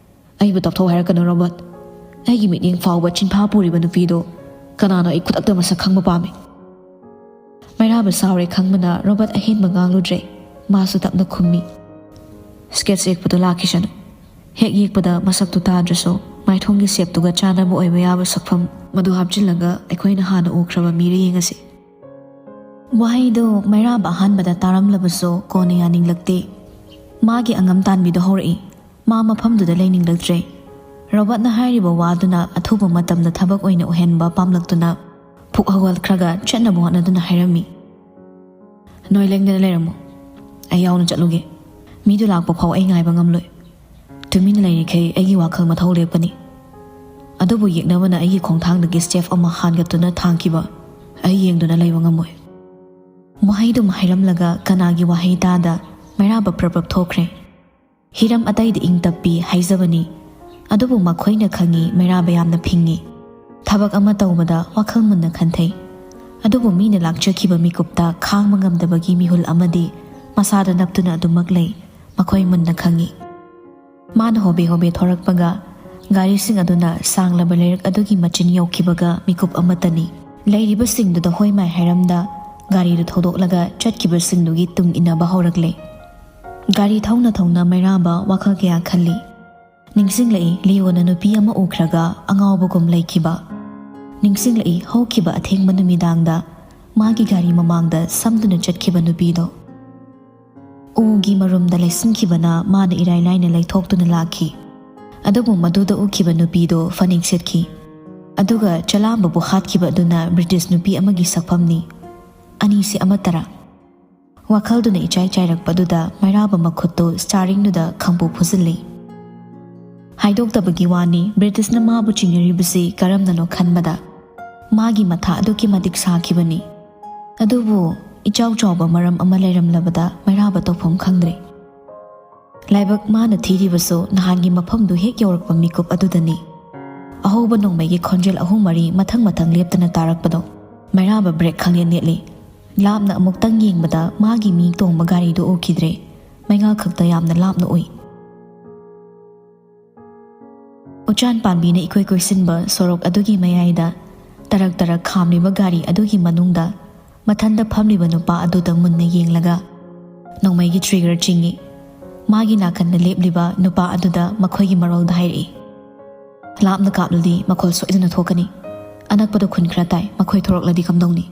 ꯑꯩꯕꯨ ꯇꯞꯊꯧ ꯍꯥꯏꯔꯛꯀꯅꯨ, ꯔꯣꯕꯔꯠ꯫ ꯑꯩꯒꯤ ꯃꯤꯠꯌꯦꯡ ꯐꯥꯎꯕ ꯆꯤꯟꯐꯥ ꯄꯨꯔꯤꯕ ꯅꯨꯄꯤꯗꯣ ꯀꯅꯥꯅꯣ ꯑꯩ ꯈꯨꯗꯛꯇ ꯃꯁꯛ ꯈꯪꯕ ꯄꯥꯝꯃꯤ꯫" ꯃꯩꯔꯥꯕ ꯁꯥꯎꯔꯦ ꯈꯪꯕꯅ ꯔꯣꯕꯔꯠ ꯑꯍꯦꯟꯕ ꯉꯥꯡꯂꯨꯗ꯭ꯔꯦ꯫ ꯃꯥꯁꯨ ꯇꯞꯅ ꯈꯨꯝꯃꯤ, "Sketch ꯌꯦꯛꯄꯗꯣ ꯂꯥꯛꯈꯤꯁꯅꯨ꯫ ꯍꯦꯛ ꯌꯦꯛꯄꯗ ꯃꯁꯛꯇꯨ ꯇꯥꯗ꯭ꯔꯁꯨ ꯃꯥꯏꯊꯣꯡꯒꯤ shapeꯇꯨꯒ ꯆꯥꯟꯅꯕ ꯑꯣꯏꯕ ꯌꯥꯕ ꯁꯛꯐꯝ ꯃꯗꯨ ꯍꯥꯞꯆꯤꯜꯂꯒ ꯑꯩꯈꯣꯏꯅ ꯍꯥꯟꯅ ꯎꯈ꯭ꯔꯕ ꯃꯤꯔ ꯌꯦꯡꯉꯁꯤ꯫" ꯋꯥꯍꯩꯗꯨ ꯃꯩꯔꯥꯕ ꯑꯍꯥꯟꯕꯗ ꯇꯥꯔꯝꯂꯕꯁꯨ ꯀꯣꯟꯅ ꯌꯥꯅꯤꯡꯂꯛꯇꯦ꯫ ꯃꯥꯒꯤ ꯑꯉꯝ ꯇꯥꯟꯕꯤꯗꯨ ꯍꯧꯔꯛꯏ꯫ ꯃꯥ ꯃꯐꯝꯗꯨꯗ ꯂꯩꯅꯤꯡꯂꯛꯇ꯭ꯔꯦ꯫ ꯔꯣꯕꯔꯠꯅ ꯍꯥꯏꯔꯤꯕ ꯋꯥꯗꯨꯅ ꯑꯊꯨꯕ ꯃꯇꯝꯗ ꯊꯕꯛ ꯑꯣꯏꯅ ꯑꯣꯏꯍꯟꯕ ꯄꯥꯝꯂꯛꯇꯨꯅ ꯐꯨꯛ ꯍꯧꯒꯠꯈ꯭ꯔꯒ ꯆꯠꯅꯕ ꯍꯣꯠꯅꯗꯨꯅ ꯍꯥꯏꯔꯝꯃꯤ, "ꯅꯣꯏ ꯂꯦꯡꯗꯅ ꯂꯩꯔꯝꯃꯨ꯫ ꯑꯩ ꯌꯥꯎꯅ ꯆꯠꯂꯨꯒꯦ꯫ ꯃꯤꯗꯨ ꯂꯥꯛꯄ ꯐꯥꯎ ꯑꯩ ꯉꯥꯏꯕ ꯉꯝꯂꯣꯏ꯫ ꯇꯨꯃꯤꯟꯅ ꯂꯩꯔꯤꯈꯩ ꯑꯩꯒꯤ ꯋꯥꯈꯜ ꯃꯊꯧ ꯂꯦꯞꯀꯅꯤ꯫ ꯑꯗꯨꯕꯨ ꯌꯦꯛꯅꯕꯅ ꯑꯩꯒꯤ ꯈꯣꯡꯊꯥꯡꯗꯒꯤ step ꯑꯃ ꯍꯥꯟꯒꯠꯇꯨꯅ ꯊꯥꯡꯈꯤꯕ ꯑꯩ ꯌꯦꯡꯗꯨꯅ ꯂꯩꯕ ꯉꯝꯃꯣꯏ꯫" ꯋꯥꯍꯩꯗꯨꯃ ꯍꯥꯏꯔꯝꯂꯒ ꯀꯅꯥꯒꯤ ꯋꯥꯍꯩ ꯇꯥꯗ ꯃꯩꯔꯥꯕ ꯄ꯭ꯔꯞ ꯄ꯭ꯔꯞ ꯊꯣꯛꯈ꯭ꯔꯦ꯫ ꯍꯤꯔꯝ ꯑꯇꯩꯗ ꯏꯪ ꯇꯞꯄꯤ ꯍꯥꯏꯖꯕꯅꯤ, ꯑꯗꯨꯕꯨ ꯃꯈꯣꯏꯅ ꯈꯪꯏ ꯃꯩꯔꯥꯕ ꯌꯥꯝꯅ ꯐꯤꯡꯏ꯫ ꯊꯕꯛ ꯑꯃ ꯇꯧꯕꯗ ꯋꯥꯈꯜ ꯃꯨꯟꯅ ꯈꯟꯊꯩ꯫ ꯑꯗꯨꯕꯨ ꯃꯤꯅ ꯂꯥꯛꯆꯈꯤꯕ ꯃꯤꯀꯨꯞꯇ ꯈꯥꯡꯕ ꯉꯝꯗꯕꯒꯤ ꯃꯤꯍꯨꯜ ꯑꯃꯗꯤ ꯃꯁꯥꯗ ꯅꯞꯇꯨꯅ ꯑꯗꯨꯃꯛ ꯂꯩ꯫ ꯃꯈꯣꯏ ꯃꯨꯟꯅ ꯈꯪꯏ꯫ ꯃꯥꯅ ꯍꯣꯕꯦ ꯍꯣꯕꯦ ꯊꯣꯔꯛꯄꯒ ꯒꯥꯔꯤꯁꯤꯡ ꯑꯗꯨꯅ ꯁꯥꯡꯂꯕ ꯂꯩꯔꯛ ꯑꯗꯨꯒꯤ ꯃꯆꯤꯟ ꯌꯧꯈꯤꯕꯒ ꯃꯤꯀꯨꯞ ꯑꯃꯠꯇꯅꯤ꯫ ꯂꯩꯔꯤꯕꯁꯤꯡꯗꯨꯗ ꯍꯣꯏ ꯃꯥꯏ ꯍꯥꯏꯔꯝꯗ ꯒꯥꯔꯤꯗꯨ ꯊꯧꯗꯣꯛꯂꯒ ꯆꯠꯈꯤꯕꯁꯤꯡꯗꯨꯒꯤ ꯇꯨꯡ ꯏꯟꯅꯕ ꯍꯧꯔꯛꯂꯦ꯫ ꯒꯥꯔꯤ ꯊꯧꯅ ꯊꯧꯅ ꯃꯩꯔꯥꯕ ꯋꯥꯈꯜ ꯀꯌꯥ ꯈꯜꯂꯤ꯫ ꯅꯤꯡꯁꯤꯡꯂꯛꯏ, ꯂꯤꯌꯣꯅ ꯅꯨꯄꯤ ꯑꯃ ꯎꯈ꯭ꯔꯒ ꯑꯉꯥꯎꯕꯒꯨꯝ ꯂꯩꯈꯤꯕ꯫ ꯅꯤꯡꯁꯤꯡꯂꯛꯏ, ꯍꯧꯈꯤꯕ ꯑꯊꯦꯡꯕ ꯅꯨꯃꯤꯗꯥꯡꯗ ꯃꯥꯒꯤ ꯒꯥꯔꯤ ꯃꯃꯥꯡꯗ ꯁꯝꯗꯨꯅ ꯆꯠꯈꯤꯕ ꯅꯨꯄꯤꯗꯣ꯫ ꯎꯒꯤ ꯃꯔꯨꯝꯗ ꯂꯩꯁꯤꯟꯈꯤꯕꯅ ꯃꯥꯅ ꯏꯔꯥꯏ ꯂꯥꯏꯅ ꯂꯩꯊꯣꯛꯇꯨꯅ ꯂꯥꯛꯈꯤ꯫ ꯑꯗꯨꯕꯨ ꯃꯗꯨꯗ ꯎꯈꯤꯕ ꯅꯨꯄꯤꯗꯣ ꯐꯅꯦꯛ ꯁꯦꯠꯈꯤ꯫ ꯑꯗꯨꯒ ꯆꯂꯥꯝꯕꯕꯨ ꯍꯥꯠꯈꯤꯕ ꯑꯗꯨꯅ ꯕ꯭ꯔꯤꯇꯤꯁ ꯅꯨꯄꯤ ꯑꯃꯒꯤ ꯁꯛꯐꯝꯅꯤ꯫ ꯑꯅꯤꯁꯤ ꯑꯃꯠꯇꯔꯥ? ꯋꯥꯈꯜꯗꯨꯅ ꯏꯆꯥꯏ ꯆꯥꯏꯔꯛꯄꯗꯨꯗ ꯃꯩꯔꯥꯕ ꯃꯈꯨꯠꯇꯨ ꯁ꯭ꯇꯥꯔꯤꯡꯗꯨꯗ ꯈꯪꯄꯨ ꯐꯨꯖꯤꯜꯂꯤ꯫ ꯍꯥꯏꯗꯣꯛꯇꯕꯒꯤ ꯋꯥꯅꯤ, ꯕ꯭ꯔꯤꯇꯤꯁꯅ ꯃꯥꯕꯨ ꯆꯤꯡꯅꯔꯤꯕꯁꯤ ꯀꯔꯝꯅꯅꯣ ꯈꯟꯕꯗ ꯃꯥꯒꯤ ꯃꯊꯥ ꯑꯗꯨꯛꯀꯤ ꯃꯇꯤꯛ ꯁꯥꯈꯤꯕꯅꯤ꯫ ꯑꯗꯨꯕꯨ ꯏꯆꯥꯎ ꯆꯥꯎꯕ ꯃꯔꯝ ꯑꯃ ꯂꯩꯔꯝꯂꯕꯗ ꯃꯩꯔꯥꯕ ꯇꯧꯐꯝ ꯈꯪꯗ꯭ꯔꯦ꯫ ꯂꯥꯏꯕꯛ ꯃꯥꯅ ꯊꯤꯔꯤꯕꯁꯨ ꯅꯍꯥꯟꯒꯤ ꯃꯐꯝꯗꯨ ꯍꯦꯛ ꯌꯧꯔꯛꯄ ꯃꯤꯀꯨꯞ ꯑꯗꯨꯗꯅꯤ꯫ ꯑꯍꯧꯕ ꯅꯣꯡꯃꯩꯒꯤ ꯈꯣꯟꯖꯦꯜ ꯑꯍꯨꯝ ꯃꯔꯤ ꯃꯊꯪ ꯃꯊꯪ ꯂꯦꯞꯇꯅ ꯇꯥꯔꯛꯄꯗꯣ ꯃꯩꯔꯥꯕ ꯕ꯭ꯔꯦꯛ ꯈꯪꯂꯦꯟ ꯅꯦꯠꯂꯤ꯫ ꯂꯥꯞꯅ ꯑꯃꯨꯛꯇꯪ ꯌꯦꯡꯕꯗ ꯃꯥꯒꯤ ꯃꯤ ꯇꯣꯡꯕ ꯒꯥꯔꯤꯗꯨ ꯎꯈꯤꯗ꯭ꯔꯦ꯫ ꯃꯩꯉꯥꯜ ꯈꯛꯇ ꯌꯥꯝꯅ ꯂꯥꯞꯅ ꯎꯏ꯫ ꯎꯆꯥꯟ ꯄꯥꯝꯕꯤꯅ ꯏꯀꯣꯏ ꯀꯣꯏꯁꯤꯟꯕ ꯁꯣꯔꯣꯛ ꯑꯗꯨꯒꯤ ꯃꯌꯥꯏꯗ ꯇꯔꯛ ꯇꯔꯛ ꯈꯥꯝꯂꯤꯕ ꯒꯥꯔꯤ ꯑꯗꯨꯒꯤ ꯃꯅꯨꯡꯗ ꯃꯊꯟꯗ ꯐꯝꯂꯤꯕ ꯅꯨꯄꯥ ꯑꯗꯨꯗ ꯃꯨꯟꯅ ꯌꯦꯡꯂꯒ ꯅꯣꯡꯃꯩꯒꯤ ꯇ꯭ꯔꯤꯒꯔ ꯆꯤꯡꯏ꯫ ꯃꯥꯒꯤ ꯅꯥꯀꯟꯗ ꯂꯦꯞꯂꯤꯕ ꯅꯨꯄꯥ ꯑꯗꯨꯗ ꯃꯈꯣꯏꯒꯤ ꯃꯔꯣꯜꯗ ꯍꯥꯏꯔꯛꯏ, "ꯂꯥꯞꯅ ꯀꯥꯞꯂꯗꯤ ꯃꯈꯣꯜ ꯁꯣꯏꯗꯅ ꯊꯣꯛꯀꯅꯤ꯫ ꯑꯅꯛꯄꯗ ꯈꯨꯟ ꯈꯔ ꯇꯥꯏ, ꯃꯈꯣꯏ ꯊꯣꯔꯛꯂꯗꯤ ꯀꯝꯗꯧꯅꯤ?"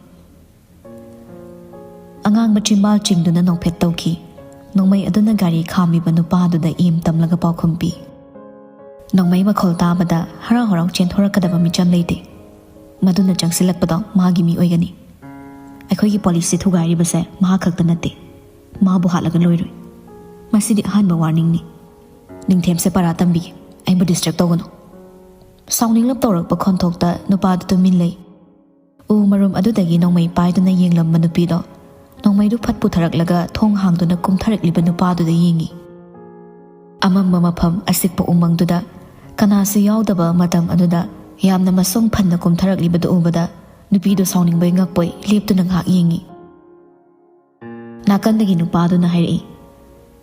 ꯑꯉꯥꯡꯕ ꯆꯤꯝꯕꯥꯜ ꯆꯤꯡꯗꯨꯅ ꯅꯣꯛꯐꯦꯠ ꯇꯧꯈꯤ꯫ ꯅꯣꯡꯃꯩ ꯑꯗꯨꯅ ꯒꯥꯔꯤ ꯈꯥꯝꯃꯤꯕ ꯅꯨꯄꯥꯗꯨꯗ ꯏꯝ ꯇꯝꯂꯒ ꯄꯥꯎꯈꯨꯝ ꯄꯤ꯫ ꯅꯣꯡꯃꯩ ꯃꯈꯣꯜ ꯇꯥꯕꯗ ꯍꯔꯥꯎ ꯍꯔꯥꯎ ꯆꯦꯟꯊꯣꯔꯛꯀꯗꯕ ꯃꯤꯆꯝ ꯂꯩꯇꯦ꯫ ꯃꯗꯨꯅ ꯆꯪꯁꯤꯜꯂꯛꯄꯗꯣ ꯃꯥꯒꯤ ꯃꯤ ꯑꯣꯏꯒꯅꯤ꯫ ꯑꯩꯈꯣꯏꯒꯤ ꯄꯣꯂꯤꯁꯁꯤ ꯊꯨꯒꯥꯏꯔꯤꯕꯁꯦ ꯃꯍꯥꯛ ꯈꯛꯇ ꯅꯠꯇꯦ꯫ ꯃꯥꯕꯨ ꯍꯥꯠꯂꯒ ꯂꯣꯏꯔꯣꯏ꯫ ꯃꯁꯤꯗꯤ ꯑꯍꯥꯟꯕ ꯋꯥꯔꯅꯤꯡꯅꯤ꯫ ꯅꯤꯡꯊꯦꯝꯁꯦ ꯄꯔꯥ ꯇꯝꯕꯤꯒꯦ꯫ ꯑꯩꯕꯨ ꯗꯤꯁꯇꯔꯕ ꯇꯧꯒꯅꯨ꯫ ꯁꯥꯎꯅꯤꯡꯂꯞ ꯇꯧꯔꯛꯄ ꯈꯣꯟꯊꯣꯛꯇ ꯅꯨꯄꯥꯗꯨ ꯇꯨꯃꯤꯟ ꯂꯩ꯫ ꯎ ꯃꯔꯨꯝ ꯑꯗꯨꯗꯒꯤ ꯅꯣꯡꯃꯩ ꯄꯥꯏꯗꯨꯅ ꯌꯦꯡꯂꯝꯕ ꯅꯨꯄꯤꯗꯣ ꯅꯣꯡꯃꯩꯗꯨ ꯐꯠ ꯄꯨꯊꯔꯛꯂꯒ ꯊꯣꯡ ꯍꯥꯡꯗꯨꯅ ꯀꯨꯝꯊꯔꯛꯂꯤꯕ ꯅꯨꯄꯥꯗꯨꯗ ꯌꯦꯡꯉꯤ꯫ ꯑꯃꯝꯕ ꯃꯐꯝ, ꯑꯁꯤꯛꯄ ꯎꯃꯪꯗꯨꯗ ꯀꯅꯥꯁꯨ ꯌꯥꯎꯗꯕ ꯃꯇꯝ ꯑꯗꯨꯗ ꯌꯥꯝꯅ ꯃꯁꯣꯡ ꯐꯟꯅ ꯀꯨꯝꯊꯔꯛꯂꯤꯕꯗꯨ ꯎꯕꯗ ꯅꯨꯄꯤꯗꯨ ꯁꯥꯎꯅꯤꯡꯕꯣꯏ ꯉꯛꯄꯣꯏ ꯂꯦꯞꯇꯨꯅ ꯉꯥꯏꯍꯥꯛ ꯌꯦꯡꯉꯤ꯫ ꯅꯥꯀꯟꯗꯒꯤ ꯅꯨꯄꯥꯗꯨꯅ ꯍꯥꯏꯔꯛꯏ,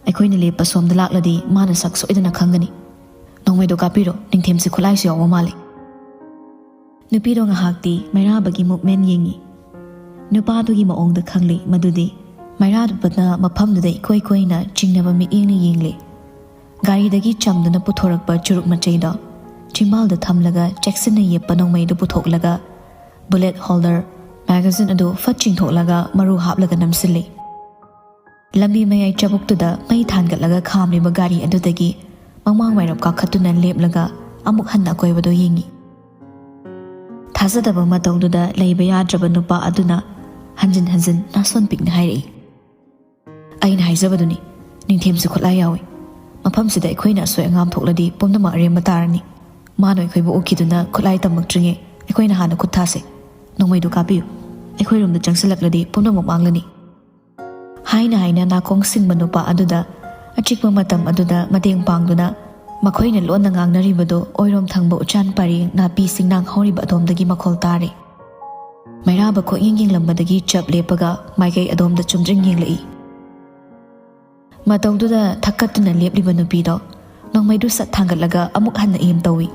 "ꯑꯩꯈꯣꯏꯅ ꯂꯦꯞꯄ ꯁꯣꯝꯗ ꯂꯥꯛꯂꯗꯤ ꯃꯥꯅ ꯁꯛ ꯁꯣꯏꯗꯅ ꯈꯪꯒꯅꯤ꯫ ꯅꯣꯡꯃꯩꯗꯣ ꯀꯥꯞꯄꯤꯔꯣ, ꯅꯤꯡꯊꯦꯝꯁꯤ ꯈꯨꯠꯂꯥꯏꯁꯨ ꯌꯥꯎꯕ ꯃꯥꯜꯂꯤ꯫" ꯅꯨꯄꯤꯗꯣ ꯉꯥꯏꯍꯥꯛꯇꯤ ꯃꯩꯔꯥꯕꯒꯤ ꯃꯨꯚꯃꯦꯟ ꯌꯦꯡꯉꯤ꯫ ꯅꯨꯄꯥꯗꯨꯒꯤ ꯃꯑꯣꯡꯗ ꯈꯪꯂꯤ ꯃꯗꯨꯗꯤ ꯃꯩꯔꯥꯕꯅ ꯃꯐꯝꯗꯨꯗ ꯏꯀꯣꯏ ꯀꯣꯏꯅ ꯆꯤꯡꯅꯕ ꯃꯤꯠꯌꯦꯡꯅ ꯌꯦꯡꯂꯤ꯫ ꯒꯥꯔꯤꯗꯒꯤ ꯆꯝꯗꯨꯅ ꯄꯨꯊꯣꯔꯛꯄ ꯆꯨꯔꯨꯞ ꯃꯆꯩꯗꯣ ꯆꯤꯝꯕꯥꯜꯗ ꯊꯝꯂꯒ ꯆꯦꯛꯁꯤꯟꯅ ꯌꯦꯞꯄ ꯅꯣꯡꯃꯩꯗꯨ ꯄꯨꯊꯣꯛꯂꯒ bullet holder magazine ꯑꯗꯨ ꯐꯠ ꯆꯤꯡꯊꯣꯛꯂꯒ ꯃꯔꯨ ꯍꯥꯞꯂꯒ ꯅꯝꯁꯤꯜꯂꯤ꯫ ꯂꯝꯕꯤ ꯃꯌꯥꯏ ꯆꯕꯨꯛꯇꯨꯗ ꯃꯩ ꯊꯥꯟꯒꯠꯂꯒ ꯈꯥꯝꯂꯤꯕ ꯒꯥꯔꯤ ꯑꯗꯨꯗꯒꯤ ꯃꯃꯥꯡ ꯋꯥꯏꯔꯞ ꯀꯥꯈꯠꯇꯨꯅ ꯂꯦꯞꯂꯒ ꯑꯃꯨꯛ ꯍꯟꯅ ꯑꯀꯣꯏꯕꯗꯨ ꯌꯦꯡꯏ꯫ ꯊꯥꯖꯗꯕ ꯃꯇꯧꯗꯨꯗ ꯂꯩꯕ ꯌꯥꯗ꯭ꯔꯕ ꯅꯨꯄꯥ ꯑꯗꯨꯅ ꯍꯟꯖꯤꯟ ꯍꯟꯖꯤꯟ ꯅꯥꯁꯣꯟ ꯄꯤꯛꯅ ꯍꯥꯏꯔꯛꯏ, "ꯑꯩꯅ ꯍꯥꯏꯖꯕꯗꯨꯅꯤ, ꯅꯤꯡꯊꯦꯝꯁꯨ ꯈꯨꯠꯂꯥꯏ ꯌꯥꯎꯏ꯫ ꯃꯐꯝꯁꯤꯗ ꯑꯩꯈꯣꯏꯅ ꯑꯁꯣꯏ ꯑꯉꯥꯝ ꯊꯣꯛꯂꯗꯤ ꯄꯨꯝꯅꯃꯛ ꯑꯔꯦꯝꯕ ꯇꯥꯔꯅꯤ꯫ ꯃꯥꯅ ꯑꯩꯈꯣꯏꯕꯨ ꯎꯈꯤꯗꯨꯅ ꯈꯨꯠꯂꯥꯏ ꯇꯝꯃꯛꯇ꯭ꯔꯤꯉꯩ ꯑꯩꯈꯣꯏꯅ ꯍꯥꯟꯅ ꯈꯨꯠ ꯊꯥꯁꯦ꯫ ꯅꯣꯡꯃꯩꯗꯨ ꯀꯥꯞꯄꯤꯌꯨ꯫ ꯑꯩꯈꯣꯏꯔꯣꯝꯗ ꯆꯪꯁꯤꯜꯂꯛꯂꯗꯤ ꯄꯨꯝꯅꯃꯛ ꯃꯥꯡꯂꯅꯤ"꯫ ꯍꯥꯏꯅ ꯍꯥꯏꯅ ꯅꯥꯀꯣꯡ ꯁꯤꯡꯕ ꯅꯨꯄꯥ ꯑꯗꯨꯗ ꯑꯆꯤꯛꯄ ꯃꯇꯝ ꯑꯗꯨꯗ ꯃꯇꯦꯡ ꯄꯥꯡꯗꯨꯅ ꯃꯈꯣꯏꯅ ꯂꯣꯟꯅ ꯉꯥꯡꯅꯔꯤꯕꯗꯨ ꯑꯣꯏꯔꯣꯝ ꯊꯪꯕ ꯎꯆꯥꯟ ꯄꯔꯦꯡ ꯅꯥꯄꯤ ꯁꯤꯡꯅꯥꯡ ꯍꯧꯔꯤꯕ ꯑꯗꯣꯝꯗꯒꯤ ꯃꯈꯣꯜ ꯇꯥꯔꯦ꯫ ꯃꯩꯔꯥꯕ ꯀꯣꯏꯌꯦꯡ ꯌꯦꯡꯂꯝꯕꯗꯒꯤ ꯆꯞ ꯂꯦꯞꯄꯒ ꯃꯥꯏꯀꯩ ꯑꯗꯣꯝꯗ ꯆꯨꯝꯗ꯭ꯔꯤꯡ ꯌꯦꯡꯂꯛꯏ꯫ ꯃꯇꯧꯗꯨꯗ ꯊꯛꯀꯠꯇꯨꯅ ꯂꯦꯞꯂꯤꯕ ꯅꯨꯄꯤꯗꯣ ꯅꯣꯡꯃꯩꯗꯨ ꯁꯠ ꯊꯥꯡꯒꯠꯂꯒ ꯑꯃꯨꯛ ꯍꯟꯅ aim ꯇꯧꯏ꯫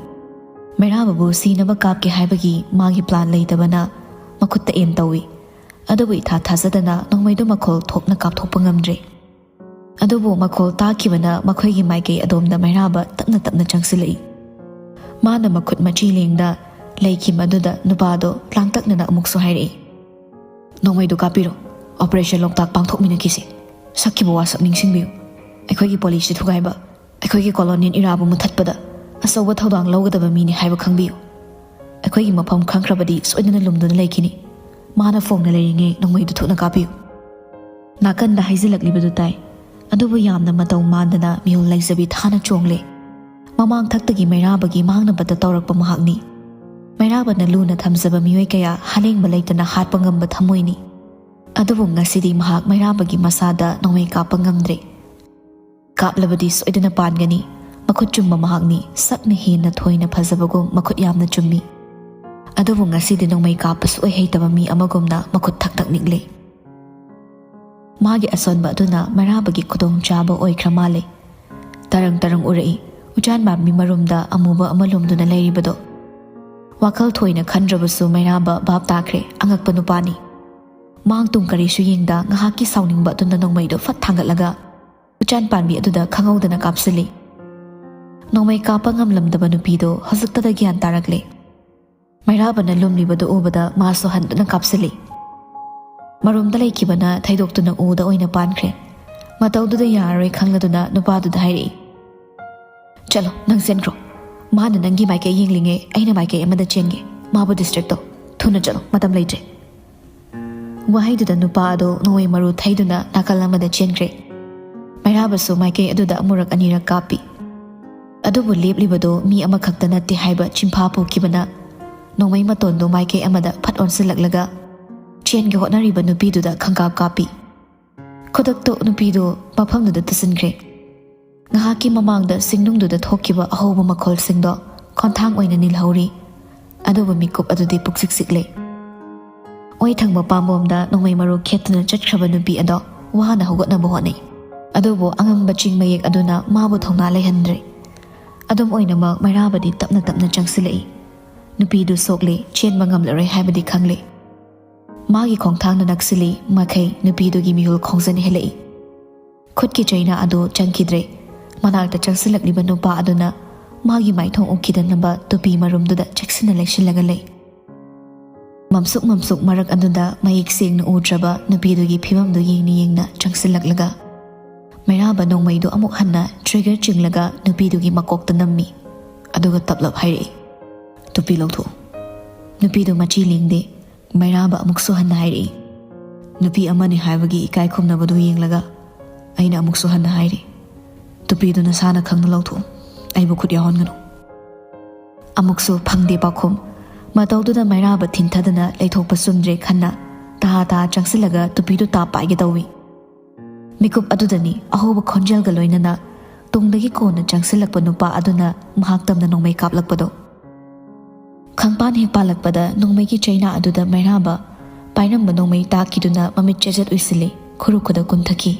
ꯃꯩꯔꯥꯕꯕꯨ ꯁꯤꯅꯕ ꯀꯥꯞꯀꯦ ꯍꯥꯏꯕꯒꯤ ꯃꯥꯒꯤ plan ꯂꯩꯇꯕꯅ ꯃꯈꯨꯠꯇ aim ꯇꯧꯏ꯫ ꯑꯗꯨꯕꯨ ꯏꯊꯥ ꯊꯥꯖꯗꯅ ꯅꯣꯡꯃꯩꯗꯨ ꯃꯈꯣꯜ ꯊꯣꯛꯅ ꯀꯥꯞꯊꯣꯛꯄ ꯉꯝꯗ꯭ꯔꯦ꯫ ꯑꯗꯨꯕꯨ ꯃꯈꯣꯜ ꯇꯥꯈꯤꯕꯅ ꯃꯈꯣꯏꯒꯤ ꯃꯥꯏꯀꯩ ꯑꯗꯣꯝꯗ ꯃꯩꯔꯥꯕ ꯇꯞꯅ ꯇꯞꯅ ꯆꯪꯁꯤꯜꯂꯛꯏ꯫ ꯃꯥꯅ ꯃꯈꯨꯠ ꯃꯆꯤ ꯂꯦꯡꯗ ꯂꯩꯈꯤꯕ ꯑꯗꯨꯗ ꯅꯨꯄꯥꯗꯣ ꯂꯥꯡꯇꯛꯅꯅ ꯑꯃꯨꯛꯁꯨ ꯍꯥꯏꯔꯛꯏ, "ꯅꯣꯡꯃꯩꯗꯨ ꯀꯥꯞꯄꯤꯔꯣ, operation ꯂꯣꯛꯇꯥꯛ ꯄꯥꯡꯊꯣꯛꯃꯤꯟꯅꯈꯤꯁꯤ꯫ ꯁꯛꯈꯤꯕ ꯋꯥꯁꯛ ꯅꯤꯡꯁꯤꯡꯕꯤꯌꯨ꯫ ꯑꯩꯈꯣꯏꯒꯤ policy ꯊꯨꯒꯥꯏꯕ, ꯑꯩꯈꯣꯏꯒꯤ colonial ꯏꯔꯥꯕꯨ ꯃꯨꯊꯠꯄꯗ ꯑꯆꯧꯕ ꯊꯧꯗꯥꯡ ꯂꯧꯒꯗꯕ ꯃꯤꯅꯤ ꯍꯥꯏꯕ ꯈꯪꯕꯤꯌꯨ꯫ ꯑꯩꯈꯣꯏꯒꯤ ꯃꯐꯝ ꯈꯪꯈ꯭ꯔꯕꯗꯤ ꯁꯣꯏꯗꯅ ꯂꯨꯝꯗꯨꯅ ꯂꯩꯈꯤꯅꯤ꯫ ꯃꯥꯅ ꯐꯣꯡꯅ ꯂꯩꯔꯤꯉꯩ ꯅꯣꯡꯃꯩꯗꯨ ꯊꯨꯅ ꯀꯥꯞꯄꯤꯌꯨ"꯫ ꯅꯥꯀꯟꯗ ꯍꯥꯏꯖꯤꯜꯂꯛꯂꯤꯕꯗꯨ ꯇꯥꯏ꯫ ꯑꯗꯨꯕꯨ ꯌꯥꯝꯅ ꯃꯇꯧ ꯃꯥꯟꯗꯅ ꯃꯤꯍꯨꯜ ꯂꯩꯖꯕꯤ ꯊꯥꯅ ꯆꯣꯡꯂꯦ꯫ ꯃꯃꯥꯡ ꯊꯛꯇꯒꯤ ꯃꯩꯔꯥꯕꯒꯤ ꯃꯥꯡꯅꯕꯗ ꯇꯧꯔꯛꯄ ꯃꯍꯥꯛꯅꯤ꯫ ꯃꯩꯔꯥꯕꯅ ꯂꯨꯅ ꯊꯝꯖꯕ ꯃꯤꯑꯣꯏ ꯀꯌꯥ ꯍꯥꯂꯦꯡꯕ ꯂꯩꯇꯅ ꯍꯥꯠꯄ ꯉꯝꯕ ꯊꯃꯣꯏꯅꯤ꯫ ꯑꯗꯨꯕꯨ ꯉꯁꯤꯗꯤ ꯃꯍꯥꯛ ꯃꯩꯔꯥꯕꯒꯤ ꯃꯁꯥꯗ ꯅꯣꯡꯃꯩ ꯀꯥꯞꯄ ꯉꯝꯗ꯭ꯔꯦ꯫ ꯀꯥꯞꯂꯕꯗꯤ ꯁꯣꯏꯗꯅ ꯄꯥꯟꯒꯅꯤ꯫ ꯃꯈꯨꯠ ꯆꯨꯝꯕ ꯃꯍꯥꯛꯅꯤ, ꯁꯛꯅ ꯍꯦꯟꯅ ꯊꯣꯏꯅ ꯐꯖꯕꯒꯨꯝ ꯃꯈꯨꯠ ꯌꯥꯝꯅ ꯆꯨꯝꯃꯤ꯫ ꯑꯗꯨꯕꯨ ꯉꯁꯤꯗꯤ ꯅꯣꯡꯃꯩ ꯀꯥꯞꯄ ꯁꯨꯛꯍꯩ ꯍꯩꯇꯕ ꯃꯤ ꯑꯃꯒꯨꯝꯅ ꯃꯈꯨꯠ ꯊꯛ ꯊꯛ ꯅꯤꯛꯂꯤ꯫ ꯃꯥꯒꯤ ꯑꯁꯣꯟꯕ ꯑꯗꯨꯅ ꯃꯩꯔꯥꯕꯒꯤ ꯈꯨꯗꯣꯡꯆꯥꯕ ꯑꯣꯏꯈ꯭ꯔ ꯃꯥꯜꯂꯦ꯫ ꯇꯔꯪ ꯇꯔꯪ ꯎꯔꯛꯏ, ꯎꯆꯥꯟ ꯄꯥꯝꯕꯤ ꯃꯔꯨꯝꯗ ꯑꯃꯨꯕ ꯑꯃ ꯂꯨꯝꯗꯨꯅ ꯂꯩꯔꯤꯕꯗꯣ꯫ ꯋꯥꯈꯜ ꯊꯣꯏꯅ ꯈꯟꯗ꯭ꯔꯕꯁꯨ ꯃꯩꯔꯥꯕ ꯚꯥꯞ ꯇꯥꯈ꯭ꯔꯦ, ꯑꯉꯛꯄ ꯅꯨꯄꯥꯅꯤ꯫ ꯃꯥꯡ ꯇꯨꯡ ꯀꯔꯤꯁꯨ ꯌꯦꯡꯗ ꯉꯥꯏꯍꯥꯛꯀꯤ ꯁꯥꯎꯅꯤꯡꯕ ꯑꯗꯨꯅ ꯅꯣꯡꯃꯩꯗꯣ ꯐꯠ ꯊꯥꯡꯒꯠꯂꯒ ꯎꯆꯥꯟ ꯄꯥꯟꯕꯤ ꯑꯗꯨꯗ ꯈꯪꯍꯧꯗꯅ ꯀꯥꯞꯁꯤꯜꯂꯤ꯫ ꯅꯣꯡꯃꯩ ꯀꯥꯞꯄ ꯉꯝꯂꯝꯗꯕ ꯅꯨꯄꯤꯗꯣ ꯍꯧꯖꯤꯛꯇꯗ ꯒ꯭ꯌꯥꯟ ꯇꯥꯔꯛꯂꯦ꯫ ꯃꯩꯔꯥꯕꯅ ꯂꯨꯝꯂꯤꯕꯗꯨ ꯎꯕꯗ ꯃꯥꯁꯨ ꯍꯟꯗꯨꯅ ꯀꯥꯞꯁꯤꯜꯂꯤ꯫ ꯃꯔꯨꯝꯗ ꯂꯩꯈꯤꯕꯅ ꯊꯩꯗꯣꯛꯇꯨꯅ ꯎꯗ ꯑꯣꯏꯅ ꯄꯥꯟꯈ꯭ꯔꯦ꯫ ꯃꯇꯧꯗꯨꯗ ꯌꯥꯔꯔꯣꯏ ꯈꯪꯂꯗꯨꯅ ꯅꯨꯄꯥꯗꯨꯗ ꯍꯥꯏꯔꯛꯏ, "ꯆꯠꯂꯣ, ꯅꯪ ꯆꯦꯟꯈ꯭ꯔꯣ꯫ ꯃꯥꯅ ꯅꯪꯒꯤ ꯃꯥꯏꯀꯩ ꯌꯦꯡꯂꯤꯉꯩ ꯑꯩꯅ ꯃꯥꯏꯀꯩ ꯑꯃꯗ ꯆꯦꯟꯒꯦ꯫ ꯃꯥꯕꯨ ꯗꯤꯁꯇ꯭ꯔꯦꯛ ꯇꯧ꯫ ꯊꯨꯅ ꯆꯠꯂꯣ, ꯃꯇꯝ ꯂꯩꯇ꯭ꯔꯦ꯫" ꯋꯥꯍꯩꯗꯨꯗ ꯅꯨꯄꯥ ꯑꯗꯨ ꯅꯣꯡꯃꯩ ꯃꯔꯨ ꯊꯩꯗꯨꯅ ꯅꯥꯀꯜ ꯑꯃꯗ ꯆꯦꯟꯈ꯭ꯔꯦ꯫ ꯃꯩꯔꯥꯕꯁꯨ ꯃꯥꯏꯀꯩ ꯑꯗꯨꯗ ꯑꯃꯨꯔꯛ ꯑꯅꯤꯔꯛ ꯀꯥꯞꯄꯤ꯫ ꯑꯗꯨꯕꯨ ꯂꯦꯞꯂꯤꯕꯗꯨ ꯃꯤ ꯑꯃꯈꯛꯇ ꯅꯠꯇꯦ ꯍꯥꯏꯕ ꯆꯤꯟꯐꯥ ꯄꯨꯈꯤꯕꯅ ꯅꯣꯡꯃꯩ ꯃꯇꯣꯟꯗꯨ ꯃꯥꯏꯀꯩ ꯑꯃꯗ ꯐꯠ ꯑꯣꯟꯁꯤꯜꯂꯛꯂꯒ ꯆꯦꯟꯒꯦ ꯍꯣꯠꯅꯔꯤꯕ ꯅꯨꯄꯤꯗꯨꯗ ꯈꯪꯀꯥꯞ ꯀꯥꯞꯄꯤ꯫ ꯈꯨꯗꯛꯇ ꯅꯨꯄꯤꯗꯨ ꯃꯐꯝꯗꯨꯗ ꯇꯨꯁꯤꯟꯈ꯭ꯔꯦ꯫ ꯉꯥꯏꯍꯥꯛꯀꯤ ꯃꯃꯥꯡꯗ ꯆꯤꯡꯅꯨꯡꯗꯨꯗ ꯊꯣꯛꯈꯤꯕ ꯑꯍꯧꯕ ꯃꯈꯣꯜꯁꯤꯡꯗꯣ ꯈꯣꯟꯊꯥꯡ ꯑꯣꯏꯅ ꯅꯤꯜꯍꯧꯔꯤ꯫ ꯑꯗꯨꯕꯨ ꯃꯤꯀꯨꯞ ꯑꯗꯨꯗꯤ ꯄꯨꯛꯆꯤꯛ ꯆꯤꯛꯂꯦ꯫ ꯑꯣꯏ ꯊꯪꯕ ꯄꯥꯝꯕꯣꯝꯗ ꯅꯣꯡꯃꯩ ꯃꯔꯨ ꯈꯦꯠꯇꯨꯅ ꯆꯠꯈ꯭ꯔꯕ ꯅꯨꯄꯤ ꯑꯗꯣ ꯋꯥꯅ ꯍꯧꯒꯠꯅꯕ ꯍꯣꯠꯅꯩ꯫ ꯑꯗꯨꯕꯨ ꯑꯉꯝꯕ ꯆꯤꯡ ꯃꯌꯦꯛ ꯑꯗꯨꯅ ꯃꯥꯕꯨ ꯊꯧꯅꯥ ꯂꯩꯍꯟꯗ꯭ꯔꯦ꯫ ꯑꯗꯨꯝ ꯑꯣꯏꯅꯃꯛ ꯃꯩꯔꯥꯕꯗꯤ ꯇꯞꯅ ꯇꯞꯅ ꯆꯪꯁꯤꯜꯂꯛꯏ꯫ ꯅꯨꯄꯤꯗꯨ ꯁꯣꯛꯂꯦ, ꯆꯦꯟꯕ ꯉꯝꯂꯔꯣꯏ ꯍꯥꯏꯕꯗꯤ ꯈꯪꯂꯦ꯫ ꯃꯥꯒꯤ ꯈꯣꯡꯊꯥꯡꯅ ꯅꯛꯁꯤꯜꯂꯤ ꯃꯈꯩ ꯅꯨꯄꯤꯗꯨꯒꯤ ꯃꯤꯍꯨꯜ ꯈꯣꯡꯖꯟ ꯍꯦꯜꯂꯛꯏ꯫ ꯈꯨꯠꯀꯤ ꯆꯩꯅꯥ ꯑꯗꯨ ꯆꯪꯈꯤꯗ꯭ꯔꯦ꯫ ꯃꯅꯥꯛꯇ ꯆꯪꯁꯤꯜꯂꯛꯂꯤꯕ ꯅꯨꯄꯥ ꯑꯗꯨꯅ ꯃꯥꯒꯤ ꯃꯥꯏꯊꯣꯡ ꯎꯈꯤꯗꯅꯕ ꯇꯨꯄꯤ ꯃꯔꯨꯝꯗꯨꯗ ꯆꯦꯛꯁꯤꯟꯅ ꯂꯩꯁꯤꯜꯂꯒ ꯂꯩ꯫ ꯃꯝꯁꯨꯛ ꯃꯝꯁꯨꯛ ꯃꯔꯛ ꯑꯗꯨꯗ ꯃꯌꯦꯛ ꯁꯦꯡꯅ ꯎꯗ꯭ꯔꯕ ꯅꯨꯄꯤꯗꯨꯒꯤ ꯐꯤꯕꯝꯗꯨ ꯌꯦꯡꯅ ꯌꯦꯡꯅ ꯆꯪꯁꯤꯜꯂꯛꯂꯒ ꯃꯩꯔꯥꯕ ꯅꯣꯡꯃꯩꯗꯨ ꯑꯃꯨꯛ ꯍꯟꯅ ꯇ꯭ꯔꯤꯒꯔ ꯆꯤꯡꯂꯒ ꯅꯨꯄꯤꯗꯨꯒꯤ ꯃꯀꯣꯛꯇ ꯅꯝꯃꯤ꯫ ꯑꯗꯨꯒ ꯇꯞꯂꯞ ꯍꯥꯏꯔꯛꯏ, "ꯇꯨꯄꯤ ꯂꯧꯊꯣꯛꯎ꯫" ꯅꯨꯄꯤꯗꯨ ꯃꯆꯤ ꯂꯦꯡꯗꯦ꯫ ꯃꯩꯔꯥꯕ ꯑꯃꯨꯛꯁꯨ ꯍꯟꯅ ꯍꯥꯏꯔꯛꯏ, "ꯅꯨꯄꯤ ꯑꯃꯅꯤ ꯍꯥꯏꯕꯒꯤ ꯏꯀꯥꯏ ꯈꯨꯝꯅꯕꯗꯨ ꯌꯦꯡꯂꯒ ꯑꯩꯅ ꯑꯃꯨꯛꯁꯨ ꯍꯟꯅ ꯍꯥꯏꯔꯤ, ꯇꯨꯄꯤꯗꯨ ꯅꯁꯥꯅ ꯈꯪꯅ ꯂꯧꯊꯣꯛꯎ, ꯑꯩꯕꯨ ꯈꯨꯠ ꯌꯥꯎꯍꯟꯒꯅꯨ꯫" ꯑꯃꯨꯛꯁꯨ ꯐꯪꯗꯦ ꯄꯥꯎꯈꯨꯝ꯫ ꯃꯇꯧꯗꯨꯗ ꯃꯩꯔꯥꯕ ꯊꯤꯡꯊꯗꯅ ꯂꯩꯊꯣꯛꯄ ꯆꯨꯝꯗ꯭ꯔꯦ ꯈꯟꯅ ꯇꯍꯥ ꯇꯍꯥ ꯆꯪꯁꯤꯜꯂꯒ ꯇꯨꯄꯤꯗꯨ ꯇꯥꯞ ꯄꯥꯏꯒꯦ ꯇꯧꯏ꯫ ꯃꯤꯀꯨꯞ ꯑꯗꯨꯗꯅꯤ ꯑꯍꯧꯕ ꯈꯣꯟꯖꯦꯜꯒ ꯂꯣꯏꯅꯅ ꯇꯨꯡꯗꯒꯤ ꯀꯣꯟꯅ ꯆꯪꯁꯤꯜꯂꯛꯄ ꯅꯨꯄꯥ ꯑꯗꯨꯅ ꯃꯍꯥꯛ ꯇꯝꯅ ꯅꯣꯡꯃꯩ ꯀꯥꯞꯂꯛꯄꯗꯣ꯫ ꯈꯪꯄꯥꯟ ꯍꯦꯛ ꯄꯥꯜꯂꯛꯄꯗ ꯅꯣꯡꯃꯩꯒꯤ ꯆꯩꯅꯥ ꯑꯗꯨꯗ ꯃꯩꯔꯥꯕ ꯄꯥꯏꯔꯝꯕ ꯅꯣꯡꯃꯩ ꯇꯥꯈꯤꯗꯨꯅ ꯃꯃꯤꯠ ꯆꯦꯖꯠ ꯎꯏꯁꯤꯜꯂꯤ, ꯈꯨꯔꯨ ꯈꯨꯗ ꯀꯨꯟꯊꯈꯤ꯫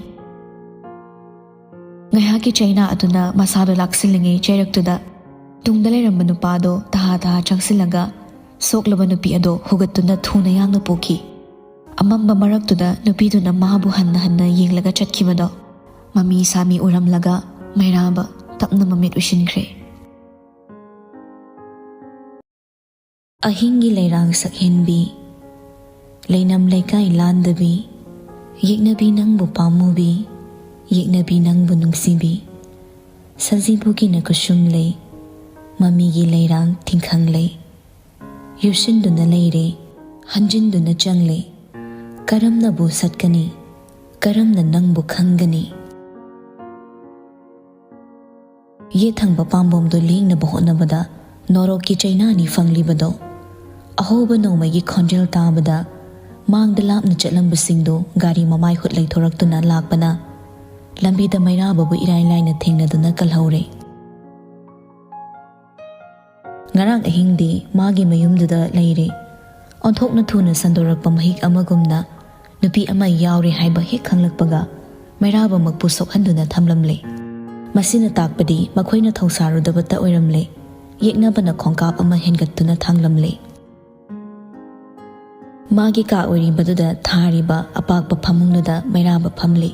ꯉꯥꯏꯍꯥꯛꯀꯤ ꯆꯩꯅꯥ ꯑꯗꯨꯅ ꯃꯁꯥꯗꯣ ꯂꯥꯛꯁꯤꯜꯂꯤꯉꯩ ꯆꯩꯔꯛꯇꯨꯗ ꯇꯨꯡꯗ ꯂꯩꯔꯝꯕ ꯅꯨꯄꯥꯗꯣ ꯇꯍꯥ ꯇꯍꯥ ꯆꯪꯁꯤꯜꯂꯒ ꯁꯣꯛꯂꯕ ꯅꯨꯄꯤ ꯑꯗꯣ ꯍꯨꯒꯠꯇꯨꯅ ꯊꯨꯅ ꯌꯥꯡꯅ ꯄꯨꯈꯤ꯫ ꯑꯃꯝꯕ ꯃꯔꯛꯇꯨꯗ ꯅꯨꯄꯤꯗꯨꯅ ꯃꯥꯕꯨ ꯍꯟꯅ ꯍꯟꯅ ꯌꯦꯡꯂꯒ ꯆꯠꯈꯤꯕꯗꯣ ꯃꯃꯤ ꯁꯥꯃꯤ ꯎꯔꯝꯂꯒ ꯃꯩꯔꯥꯕ ꯇꯞꯅ ꯃꯃꯤꯠ ꯎꯏꯁꯤꯟꯈ꯭ꯔꯦ꯫ ꯑꯍꯤꯡꯒꯤ ꯂꯩꯔꯥꯡ ꯁꯛꯍꯦꯟꯕꯤ, ꯂꯩꯅꯝ ꯂꯩꯀꯥꯏ ꯂꯥꯟꯗꯕꯤ, ꯌꯦꯛꯅꯕꯤ ꯅꯪꯕꯨ ꯄꯥꯝꯃꯨꯕꯤ, ꯌꯦꯛꯅꯕꯤ ꯅꯪꯕꯨ ꯅꯨꯡꯁꯤꯕꯤ, ꯁꯖꯤꯕꯨꯒꯤꯅ ꯈꯨꯁꯨꯝ ꯂꯩ, ꯃꯃꯤꯒꯤ ꯂꯩꯔꯥꯡ ꯊꯤꯡꯈꯪ ꯂꯩ, ꯌꯨꯁꯤꯟꯗꯨꯅ ꯂꯩꯔꯦ, ꯍꯟꯖꯤꯟꯗꯨꯅ ꯆꯪꯂꯦ, ꯀꯔꯝꯅꯕꯨ ꯁꯠꯀꯅꯤ, ꯀꯔꯝꯅ ꯅꯪꯕꯨ ꯈꯪꯒꯅꯤ? ꯌꯦꯠ ꯊꯪꯕ ꯄꯥꯝꯕꯣꯝꯗꯨ ꯂꯦꯡꯅꯕ ꯍꯣꯠꯅꯕꯗ ꯅꯣꯔꯣꯛꯀꯤ ꯆꯩꯅꯥꯅꯤ ꯐꯪꯂꯤꯕꯗꯣ꯫ ꯑꯍꯧꯕ ꯅꯣꯡꯃꯩꯒꯤ ꯈꯣꯟꯖꯦꯜ ꯇꯥꯕꯗ ꯃꯥꯡꯗ ꯂꯥꯞꯅ ꯆꯠꯂꯝꯕꯁꯤꯡꯗꯨ ꯒꯥꯔꯤ ꯃꯃꯥꯏ ꯍꯨꯠ ꯂꯩꯊꯣꯔꯛꯇꯨꯅ ꯂꯥꯛꯄꯅ ꯂꯝꯕꯤꯗ ꯃꯩꯔꯥꯕꯕꯨ ꯏꯔꯥꯏ ꯂꯥꯏꯅ ꯊꯦꯡꯅꯗꯨꯅ ꯀꯜꯍꯧꯔꯦ꯫ ꯉꯔꯥꯡ ꯑꯍꯤꯡꯗꯤ ꯃꯥꯒꯤ ꯃꯌꯨꯝꯗꯨꯗ ꯂꯩꯔꯦ꯫ ꯑꯣꯟꯊꯣꯛꯅ ꯊꯨꯅ ꯁꯟꯗꯣꯔꯛꯄ ꯃꯍꯤꯛ ꯑꯃꯒꯨꯝꯅ ꯅꯨꯄꯤ ꯑꯃ ꯌꯥꯎꯔꯦ ꯍꯥꯏꯕ ꯍꯦꯛ ꯈꯪꯂꯛꯄꯒ ꯃꯩꯔꯥꯕꯃꯛꯄꯨ ꯁꯣꯛꯍꯟꯗꯨꯅ ꯊꯝꯂꯝꯂꯦ꯫ ꯃꯁꯤꯅ ꯇꯥꯛꯄꯗꯤ ꯃꯈꯣꯏꯅ ꯊꯧꯁꯥꯔꯨꯗꯕꯇ ꯑꯣꯏꯔꯝꯂꯦ꯫ ꯌꯦꯛꯅꯕꯅ ꯈꯣꯡꯀꯥꯞ ꯑꯃ ꯍꯦꯟꯒꯠꯇꯨꯅ ꯊꯥꯡꯂꯝꯂꯦ꯫ ꯃꯥꯒꯤ ꯀꯥ ꯑꯣꯏꯔꯤꯕꯗꯨꯗ ꯊꯥꯔꯤꯕ ꯑꯄꯥꯛꯄ ꯐꯃꯨꯡꯗꯨꯗ ꯃꯩꯔꯥꯕ ꯐꯝꯂꯤ꯫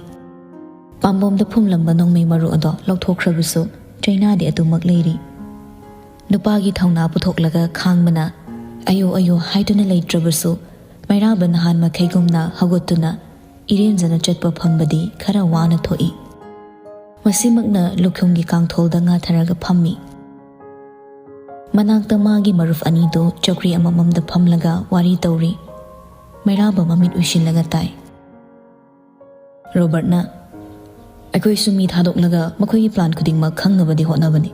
ꯄꯥꯝꯕꯣꯝꯗ ꯐꯨꯝꯂꯝꯕ ꯅꯣꯡꯃꯩ ꯃꯔꯨ ꯑꯗꯣ ꯂꯧꯊꯣꯛꯈ꯭ꯔꯕꯁꯨ ꯆꯩꯅꯥꯗꯤ ꯑꯗꯨꯃꯛ ꯂꯩꯔꯤ꯫ ꯅꯨꯄꯥꯒꯤ ꯊꯧꯅꯥ ꯄꯨꯊꯣꯛꯂꯒ ꯈꯥꯡꯕꯅ ꯑꯌꯣ ꯑꯌꯣ ꯍꯥꯏꯗꯨꯅ ꯂꯩꯇ꯭ꯔꯕꯁꯨ ꯃꯩꯔꯥꯕ ꯅꯍꯥꯟ ꯃꯈꯩꯒꯨꯝꯅ ꯍꯧꯒꯠꯇꯨꯅ ꯏꯔꯦꯟꯖꯅ ꯆꯠꯄ ꯐꯝꯕꯗꯤ ꯈꯔ ꯋꯥꯅ ꯊꯣꯛꯏ꯫ ꯃꯁꯤꯃꯛꯅ ꯂꯨꯈꯨꯝꯒꯤ ꯀꯥꯡꯊꯣꯜꯗ ꯉꯥꯊꯔꯒ ꯐꯝꯃꯤ꯫ ꯃꯅꯥꯛꯇ ꯃꯥꯒꯤ ꯃꯔꯨꯞ ꯑꯅꯤꯗꯨ ꯆꯧꯀ꯭ꯔꯤ ꯑꯃꯃꯝꯗ ꯐꯝꯂꯒ ꯋꯥꯔꯤ ꯇꯧꯔꯤ꯫ ꯃꯩꯔꯥꯕ ꯃꯃꯤꯠ ꯎꯏꯁꯤꯜꯂꯒ ꯇꯥꯏ꯫ ꯔꯣꯕꯔꯠꯅ, "ꯑꯩꯈꯣꯏꯁꯨ ꯃꯤ ꯊꯥꯗꯣꯛꯂꯒ ꯃꯈꯣꯏꯒꯤ ꯄ꯭ꯂꯥꯟ ꯈꯨꯗꯤꯡꯃꯛ ꯈꯪꯅꯕꯗꯤ ꯍꯣꯠꯅꯕꯅꯤ꯫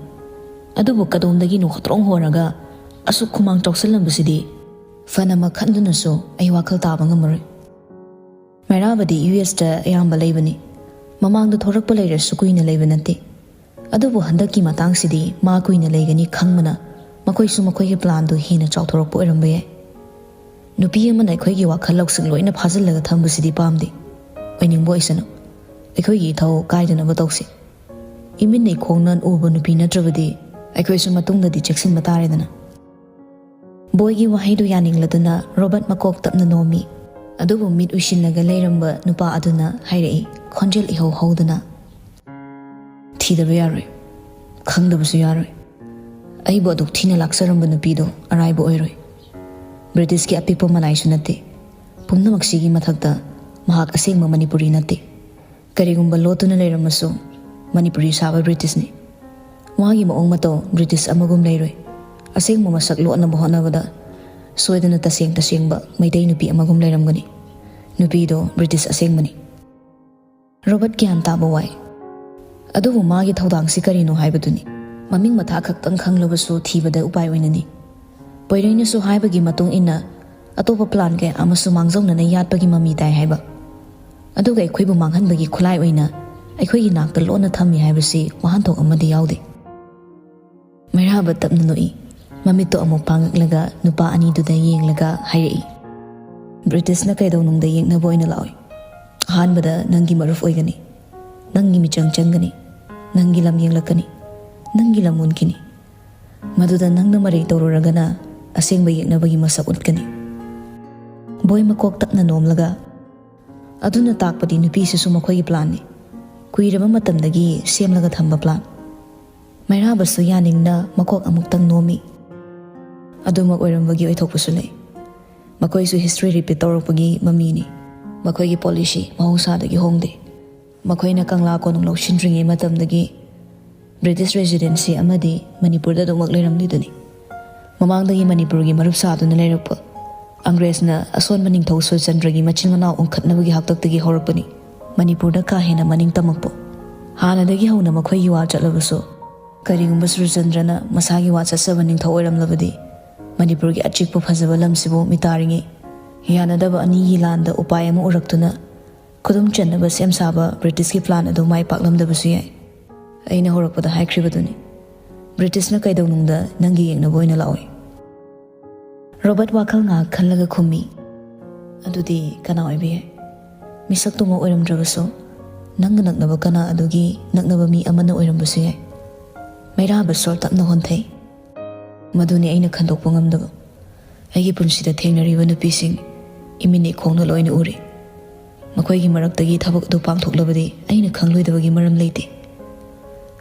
ꯑꯗꯨꯕꯨ ꯀꯗꯣꯝꯗꯒꯤꯅꯣ ꯍꯣꯇ꯭ꯔꯣꯡ ꯍꯣꯔꯒ ꯑꯁꯨꯛ ꯈꯨꯃꯥꯡ ꯆꯥꯎꯁꯤꯜꯂꯝꯕꯁꯤꯗꯤ ꯐꯅꯃꯛ ꯈꯟꯗꯨꯅꯁꯨ ꯑꯩ ꯋꯥꯈꯜ ꯇꯥꯕ ꯉꯝꯃꯔꯣꯏ꯫ ꯃꯩꯔꯥꯕꯗꯤ ꯌꯨ ꯑꯦꯁꯇ ꯑꯌꯥꯝꯕ ꯂꯩꯕꯅꯤ꯫ ꯃꯃꯥꯡꯗ ꯊꯣꯔꯛꯄ ꯂꯩꯔꯁꯨ ꯀꯨꯏꯅ ꯂꯩꯕ ꯅꯠꯇꯦ꯫ ꯑꯗꯨꯕꯨ ꯍꯟꯗꯛꯀꯤ ꯃꯇꯥꯡꯁꯤꯗꯤ ꯃꯥ ꯀꯨꯏꯅ ꯂꯩꯒꯅꯤ ꯈꯪꯕꯅ ꯃꯈꯣꯏꯁꯨ ꯃꯈꯣꯏꯒꯤ ꯄ꯭ꯂꯥꯟꯗꯨ ꯍꯦꯟꯅ ꯆꯥꯎꯊꯣꯔꯛꯄ ꯑꯣꯏꯔꯝꯕ ꯌꯥꯏ꯫ ꯅꯨꯄꯤ ꯑꯃꯅ ꯑꯩꯈꯣꯏꯒꯤ ꯋꯥꯈꯜ ꯂꯧꯁꯤꯡ ꯂꯣꯏꯅ ꯐꯥꯖꯤꯜꯂꯒ ꯊꯝꯕꯁꯤꯗꯤ ꯄꯥꯝꯗꯦ꯫ ꯑꯣꯏꯅꯤꯡꯕ ꯑꯣꯏꯁꯅꯨ꯫ ꯑꯩꯈꯣꯏꯒꯤ ꯏꯊꯧ ꯀꯥꯏꯗꯅꯕ ꯇꯧꯁꯤ꯫ ꯏꯃꯤꯠꯅ ꯏꯈꯣꯡꯅ ꯎꯕ ꯅꯨꯄꯤ ꯅꯠꯇ꯭ꯔꯕꯗꯤ ꯑꯩꯈꯣꯏꯁꯨ ꯃꯇꯨꯡꯗꯗꯤ ꯆꯦꯛꯁꯤꯟꯕ ꯇꯥꯔꯦꯗꯅ꯫" ꯕꯣꯏꯒꯤ ꯋꯥꯍꯩꯗꯨ ꯌꯥꯅꯤꯡꯂꯗꯨꯅ ꯔꯣꯕꯔꯠ ꯃꯀꯣꯛ ꯇꯞꯅ ꯅꯣꯝꯃꯤ꯫ ꯑꯗꯨꯕꯨ ꯃꯤꯠ ꯎꯏꯁꯤꯜꯂꯒ ꯂꯩꯔꯝꯕ ꯅꯨꯄꯥ ꯑꯗꯨꯅ ꯍꯥꯏꯔꯛꯏ, ꯈꯣꯟꯖꯦꯜ ꯏꯍꯧ ꯍꯧꯗꯅ, "ꯊꯤꯗꯕ ꯌꯥꯔꯣꯏ, ꯈꯪꯗꯕꯁꯨ ꯌꯥꯔꯣꯏ꯫ ꯑꯩꯕꯨ ꯑꯗꯨꯛ ꯊꯤꯅ ꯂꯥꯛꯆꯔꯝꯕ ꯅꯨꯄꯤꯗꯣ ꯑꯔꯥꯏꯕ ꯑꯣꯏꯔꯣꯏ꯫ ꯕ꯭ꯔꯤꯇꯤꯁꯀꯤ ꯑꯄꯤꯛꯄ ꯃꯅꯥꯏꯁꯨ ꯅꯠꯇꯦ꯫ ꯄꯨꯝꯅꯃꯛꯁꯤꯒꯤ ꯃꯊꯛꯇ ꯃꯍꯥꯛ ꯑꯁꯦꯡꯕ ꯃꯅꯤꯄꯨꯔꯤ ꯅꯠꯇꯦ꯫ ꯀꯔꯤꯒꯨꯝꯕ ꯂꯣꯠꯇꯨꯅ ꯂꯩꯔꯝꯃꯁꯨ, ꯃꯅꯤꯄꯨꯔꯤ ꯁꯥꯕ ꯕ꯭ꯔꯤꯇꯤꯁꯅꯤ꯫ ꯃꯥꯒꯤ ꯃꯑꯣꯡ ꯃꯇꯧ ꯕ꯭ꯔꯤꯇꯤꯁ ꯑꯃꯒꯨꯝ ꯂꯩꯔꯣꯏ꯫ ꯑꯁꯦꯡꯕ ꯃꯁꯛ ꯂꯣꯠꯅꯕ ꯍꯣꯠꯅꯕꯗ ꯁꯣꯏꯗꯅ ꯇꯁꯦꯡ ꯇꯁꯦꯡꯕ ꯃꯩꯇꯩ ꯅꯨꯄꯤ ꯑꯃꯒꯨꯝ ꯂꯩꯔꯝꯒꯅꯤ꯫ ꯅꯨꯄꯤꯗꯣ ꯕ꯭ꯔꯤꯇꯤꯁ ꯑꯁꯦꯡꯕꯅꯤ꯫" ꯔꯣꯕꯔꯠ ꯒ꯭ꯌꯥꯟ ꯇꯥꯕ ꯋꯥꯏ꯫ ꯑꯗꯨꯕꯨ ꯃꯥꯒꯤ ꯊꯧꯗꯥꯡꯁꯤ ꯀꯔꯤꯅꯣ ꯍꯥꯏꯕꯗꯨꯅꯤ꯫ ꯃꯃꯤꯡ ꯃꯊꯥ ꯈꯛꯇꯪ ꯈꯪꯂꯕꯁꯨ ꯊꯤꯕꯗ ꯎꯄꯥꯏ ꯑꯣꯏꯅꯅꯤ꯫ ꯄꯣꯏꯔꯩꯅꯁꯨ ꯍꯥꯏꯕꯒꯤ ꯃꯇꯨꯡ ꯏꯟꯅ ꯑꯇꯣꯞꯄ ꯄ꯭ꯂꯥꯟ ꯀꯌꯥ ꯑꯃꯁꯨ ꯃꯥꯡꯖꯧꯅꯅ ꯌꯥꯠꯄꯒꯤ ꯃꯃꯤ ꯇꯥꯏ ꯍꯥꯏꯕ꯫ ꯑꯗꯨꯒ ꯑꯩꯈꯣꯏꯕꯨ ꯃꯥꯡꯍꯟꯕꯒꯤ ꯈꯨꯠꯂꯥꯏ ꯑꯣꯏꯅ ꯑꯩꯈꯣꯏꯒꯤ ꯅꯥꯛꯇ ꯂꯣꯟꯅ ꯊꯝꯃꯤ ꯍꯥꯏꯕꯁꯤ ꯋꯥꯍꯟꯊꯣꯛ ꯑꯃꯗꯤ ꯌꯥꯎꯗꯦ꯫ ꯃꯩꯔꯥꯕ ꯇꯞꯅ ꯅꯣꯛꯏ꯫ ꯃꯃꯤꯠꯇꯣ ꯑꯃꯨꯛ ꯄꯥꯡꯉꯛꯂꯒ ꯅꯨꯄꯥ ꯑꯅꯤꯗꯨꯗ ꯌꯦꯡꯂꯒ ꯍꯥꯏꯔꯛꯏ, "ꯕ꯭ꯔꯤꯇꯤꯁꯅ ꯀꯩꯗꯧꯅꯨꯡꯗ ꯌꯦꯛꯅꯕ ꯑꯣꯏꯅ ꯂꯥꯛꯑꯣꯏ꯫ ꯑꯍꯥꯟꯕꯗ ꯅꯪꯒꯤ ꯃꯔꯨꯞ ꯑꯣꯏꯒꯅꯤ, ꯅꯪꯒꯤ ꯃꯤꯆꯪ ꯆꯪꯒꯅꯤ, ꯅꯪꯒꯤ ꯂꯝ ꯌꯦꯡꯂꯛꯀꯅꯤ, ꯅꯪꯒꯤ ꯂꯝ ꯎꯟꯈꯤꯅꯤ꯫ ꯃꯗꯨꯗ ꯅꯪꯅ ꯃꯔꯩ ꯇꯧꯔꯨꯔꯒꯅ ꯑꯁꯦꯡꯕ ꯌꯦꯛꯅꯕꯒꯤ ꯃꯁꯛ ꯎꯠꯀꯅꯤ꯫" ꯕꯣꯏ ꯃꯀꯣꯛ ꯇꯞꯅ ꯅꯣꯝꯂꯒ, "ꯑꯗꯨꯅ ꯇꯥꯛꯄꯗꯤ ꯅꯨꯄꯤꯁꯤꯁꯨ ꯃꯈꯣꯏꯒꯤ ꯄ꯭ꯂꯥꯟꯅꯤ꯫ ꯀꯨꯏꯔꯕ ꯃꯇꯝꯗꯒꯤ ꯁꯦꯝꯂꯒ ꯊꯝꯕ ꯄ꯭ꯂꯥꯟ꯫" ꯃꯩꯔꯥꯕꯁꯨ ꯌꯥꯅꯤꯡꯅ ꯃꯀꯣꯛ ꯑꯃꯨꯛꯇꯪ ꯅꯣꯝꯃꯤ꯫ ꯑꯗꯨꯃꯛ ꯑꯣꯏꯔꯝꯕꯒꯤ ꯑꯣꯏꯊꯣꯛꯄꯁꯨ ꯂꯩ꯫ ꯃꯈꯣꯏꯁꯨ ꯍꯤꯁꯇ꯭ꯔꯤ ꯔꯤꯄꯤꯠ ꯇꯧꯔꯛꯄꯒꯤ ꯃꯃꯤꯅꯤ꯫ ꯃꯈꯣꯏꯒꯤ ꯄꯣꯂꯤꯁꯤ ꯃꯍꯧꯁꯥꯗꯒꯤ ꯍꯣꯡꯗꯦ꯫ ꯃꯈꯣꯏꯅ ꯀꯪꯂꯥ ꯀꯣꯅꯨꯡ ꯂꯧꯁꯤꯟꯗ꯭ꯔꯤꯉꯩ ꯃꯇꯝꯗꯒꯤ ꯕ꯭ꯔꯤꯇꯤꯁ ꯔꯦꯁꯤꯗꯦꯟꯁꯤ ꯑꯃꯗꯤ ꯃꯅꯤꯄꯨꯔꯗ ꯑꯗꯨꯃꯛ ꯂꯩꯔꯝꯂꯤꯗꯨꯅꯤ꯫ ꯃꯃꯥꯡꯗꯒꯤ ꯃꯅꯤꯄꯨꯔꯒꯤ ꯃꯔꯨꯞ ꯁꯥꯗꯨꯅ ꯂꯩꯔꯛꯄ ꯑꯪꯒ꯭ꯔꯦꯖꯅ ꯑꯁꯣꯟꯕ ꯅꯤꯡꯊꯧ ꯁꯨꯔꯆꯟꯗ꯭ꯔꯒꯤ ꯃꯆꯤꯟ ꯃꯅꯥꯎ ꯎꯪꯈꯠꯅꯕꯒꯤ ꯍꯥꯛꯇꯛꯇꯒꯤ ꯍꯧꯔꯛꯄꯅꯤ꯫ ꯃꯅꯤꯄꯨꯔꯗ ꯀꯥ ꯍꯦꯟꯅ ꯃꯅꯤꯡ ꯇꯝꯃꯛꯄ꯫ ꯍꯥꯟꯅꯗꯒꯤ ꯍꯧꯅ ꯃꯈꯣꯏꯒꯤ ꯋꯥ ꯆꯠꯂꯕꯁꯨ, ꯀꯔꯤꯒꯨꯝꯕ ꯁꯨꯔꯆꯟꯗ꯭ꯔꯅ ꯃꯁꯥꯒꯤ ꯋꯥ ꯆꯠꯆꯕ ꯅꯤꯡꯊꯧ ꯑꯣꯏꯔꯝꯂꯕꯗꯤ, ꯃꯅꯤꯄꯨꯔꯒꯤ ꯑꯆꯤꯛꯄ ꯐꯖꯕ ꯂꯝꯁꯤꯕꯨ ꯃꯤꯇꯥꯔꯤꯉꯩ ꯌꯥꯅꯗꯕ ꯑꯅꯤꯒꯤ ꯂꯥꯟꯗ ꯎꯄꯥꯏ ꯑꯃ ꯎꯔꯛꯇꯨꯅ ꯈꯨꯗꯨꯝ ꯆꯟꯅꯕ ꯁꯦꯝ ꯁꯥꯕ ꯕ꯭ꯔꯤꯇꯤꯁꯀꯤ ꯄ꯭ꯂꯥꯟ ꯑꯗꯨ ꯃꯥꯏ ꯄꯥꯛꯂꯝꯗꯕꯁꯨ ꯌꯥꯏ꯫ ꯑꯩꯅ ꯍꯧꯔꯛꯄꯗ ꯍꯥꯏꯈ꯭ꯔꯤꯕꯗꯨꯅꯤ, ꯕ꯭ꯔꯤꯇꯤꯁꯅ ꯀꯩꯗꯧꯅꯨꯡꯗ ꯅꯪꯒꯤ ꯌꯦꯛꯅꯕ ꯑꯣꯏꯅ ꯂꯥꯛꯑꯣꯏ꯫" ꯔꯣꯕꯔꯠ ꯋꯥꯈꯜ ꯉꯥꯏꯍꯥꯛ ꯈꯜꯂꯒ ꯈꯨꯝꯃꯤ, "ꯑꯗꯨꯗꯤ ꯀꯅꯥ ꯑꯣꯏꯕ ꯌꯥꯏ? ꯃꯤꯁꯛꯇꯨꯃꯛ ꯑꯣꯏꯔꯝꯗ꯭ꯔꯕꯁꯨ, ꯅꯪꯒ ꯅꯛꯅꯕ ꯀꯅꯥ ꯑꯗꯨꯒꯤ ꯅꯛꯅꯕ ꯃꯤ ꯑꯃꯅ ꯑꯣꯏꯔꯝꯕꯁꯨ ꯌꯥꯏ꯫" ꯃꯩꯔꯥꯕ ꯁꯣꯔ ꯇꯞꯅ ꯍꯣꯟꯊꯩ꯫ "ꯃꯗꯨꯅꯤ ꯑꯩꯅ ꯈꯟꯗꯣꯛꯄ ꯉꯝꯗꯕ꯫ ꯑꯩꯒꯤ ꯄꯨꯟꯁꯤꯗ ꯊꯦꯡꯅꯔꯤꯕ ꯅꯨꯄꯤꯁꯤꯡ, ꯏꯃꯤꯠ ꯏꯈꯣꯡꯅ ꯂꯣꯏꯅ ꯎꯔꯦ꯫ ꯃꯈꯣꯏꯒꯤ ꯃꯔꯛꯇꯒꯤ ꯊꯕꯛ ꯑꯗꯨ ꯄꯥꯡꯊꯣꯛꯂꯕꯗꯤ ꯑꯩꯅ ꯈꯪꯂꯣꯏꯗꯕꯒꯤ ꯃꯔꯝ ꯂꯩꯇꯦ꯫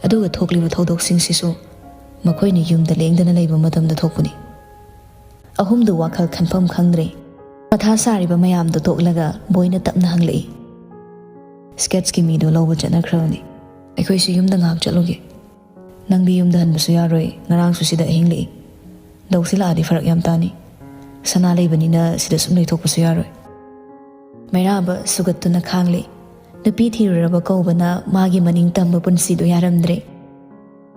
ꯑꯗꯨꯒ ꯊꯣꯛꯂꯤꯕ ꯊꯧꯗꯣꯛꯁꯤꯡꯁꯤꯁꯨ ꯃꯈꯣꯏꯅ ꯌꯨꯝꯗ ꯂꯦꯡꯗꯅ ꯂꯩꯕ ꯃꯇꯝꯗ ꯊꯣꯛꯄꯅꯤ꯫ ꯑꯍꯨꯝꯗꯨ ꯋꯥꯈꯜ ꯈꯟꯐꯝ ꯈꯪꯗ꯭ꯔꯦ꯫ ꯃꯊꯥ ꯁꯥꯔꯤꯕ ꯃꯌꯥꯝꯗꯨ ꯇꯣꯛꯂꯒ ꯕꯣꯏꯅ ꯇꯞꯅ ꯍꯪꯂꯛꯏ, "ꯁ꯭ꯀꯦꯠꯁꯀꯤ ꯃꯤꯗꯨ ꯂꯧꯕ ꯆꯠꯅꯈ꯭ꯔꯕꯅꯤ꯫ ꯑꯩꯈꯣꯏꯁꯨ ꯌꯨꯝꯗ ꯉꯥꯏꯍꯥꯛ ꯆꯠꯂꯨꯒꯦ꯫ ꯅꯪꯗꯤ ꯌꯨꯝꯗ ꯍꯟꯕꯁꯨ ꯌꯥꯔꯣꯏ, ꯉꯔꯥꯡꯁꯨ ꯁꯤꯗ ꯑꯍꯤꯡ ꯂꯦꯛꯏ꯫ ꯗꯧꯁꯤ ꯂꯥꯛꯑꯗꯤ ꯐꯔꯛ ꯌꯥꯝ ꯇꯥꯅꯤ꯫ ꯁꯅꯥ ꯂꯩꯕꯅꯤꯅ ꯁꯤꯗ ꯁꯨꯝ ꯂꯩꯊꯣꯛꯄꯁꯨ ꯌꯥꯔꯣꯏ꯫" ꯃꯩꯔꯥꯕ ꯁꯨꯒꯠꯇꯨꯅ ꯈꯥꯡꯂꯦ꯫ ꯅꯨꯄꯤ ꯊꯤꯔꯨꯔꯕ ꯀꯧꯕꯅ ꯃꯥꯒꯤ ꯃꯅꯤꯡ ꯇꯝꯕ ꯄꯨꯟꯁꯤꯗꯨ ꯌꯥꯔꯝꯗ꯭ꯔꯦ꯫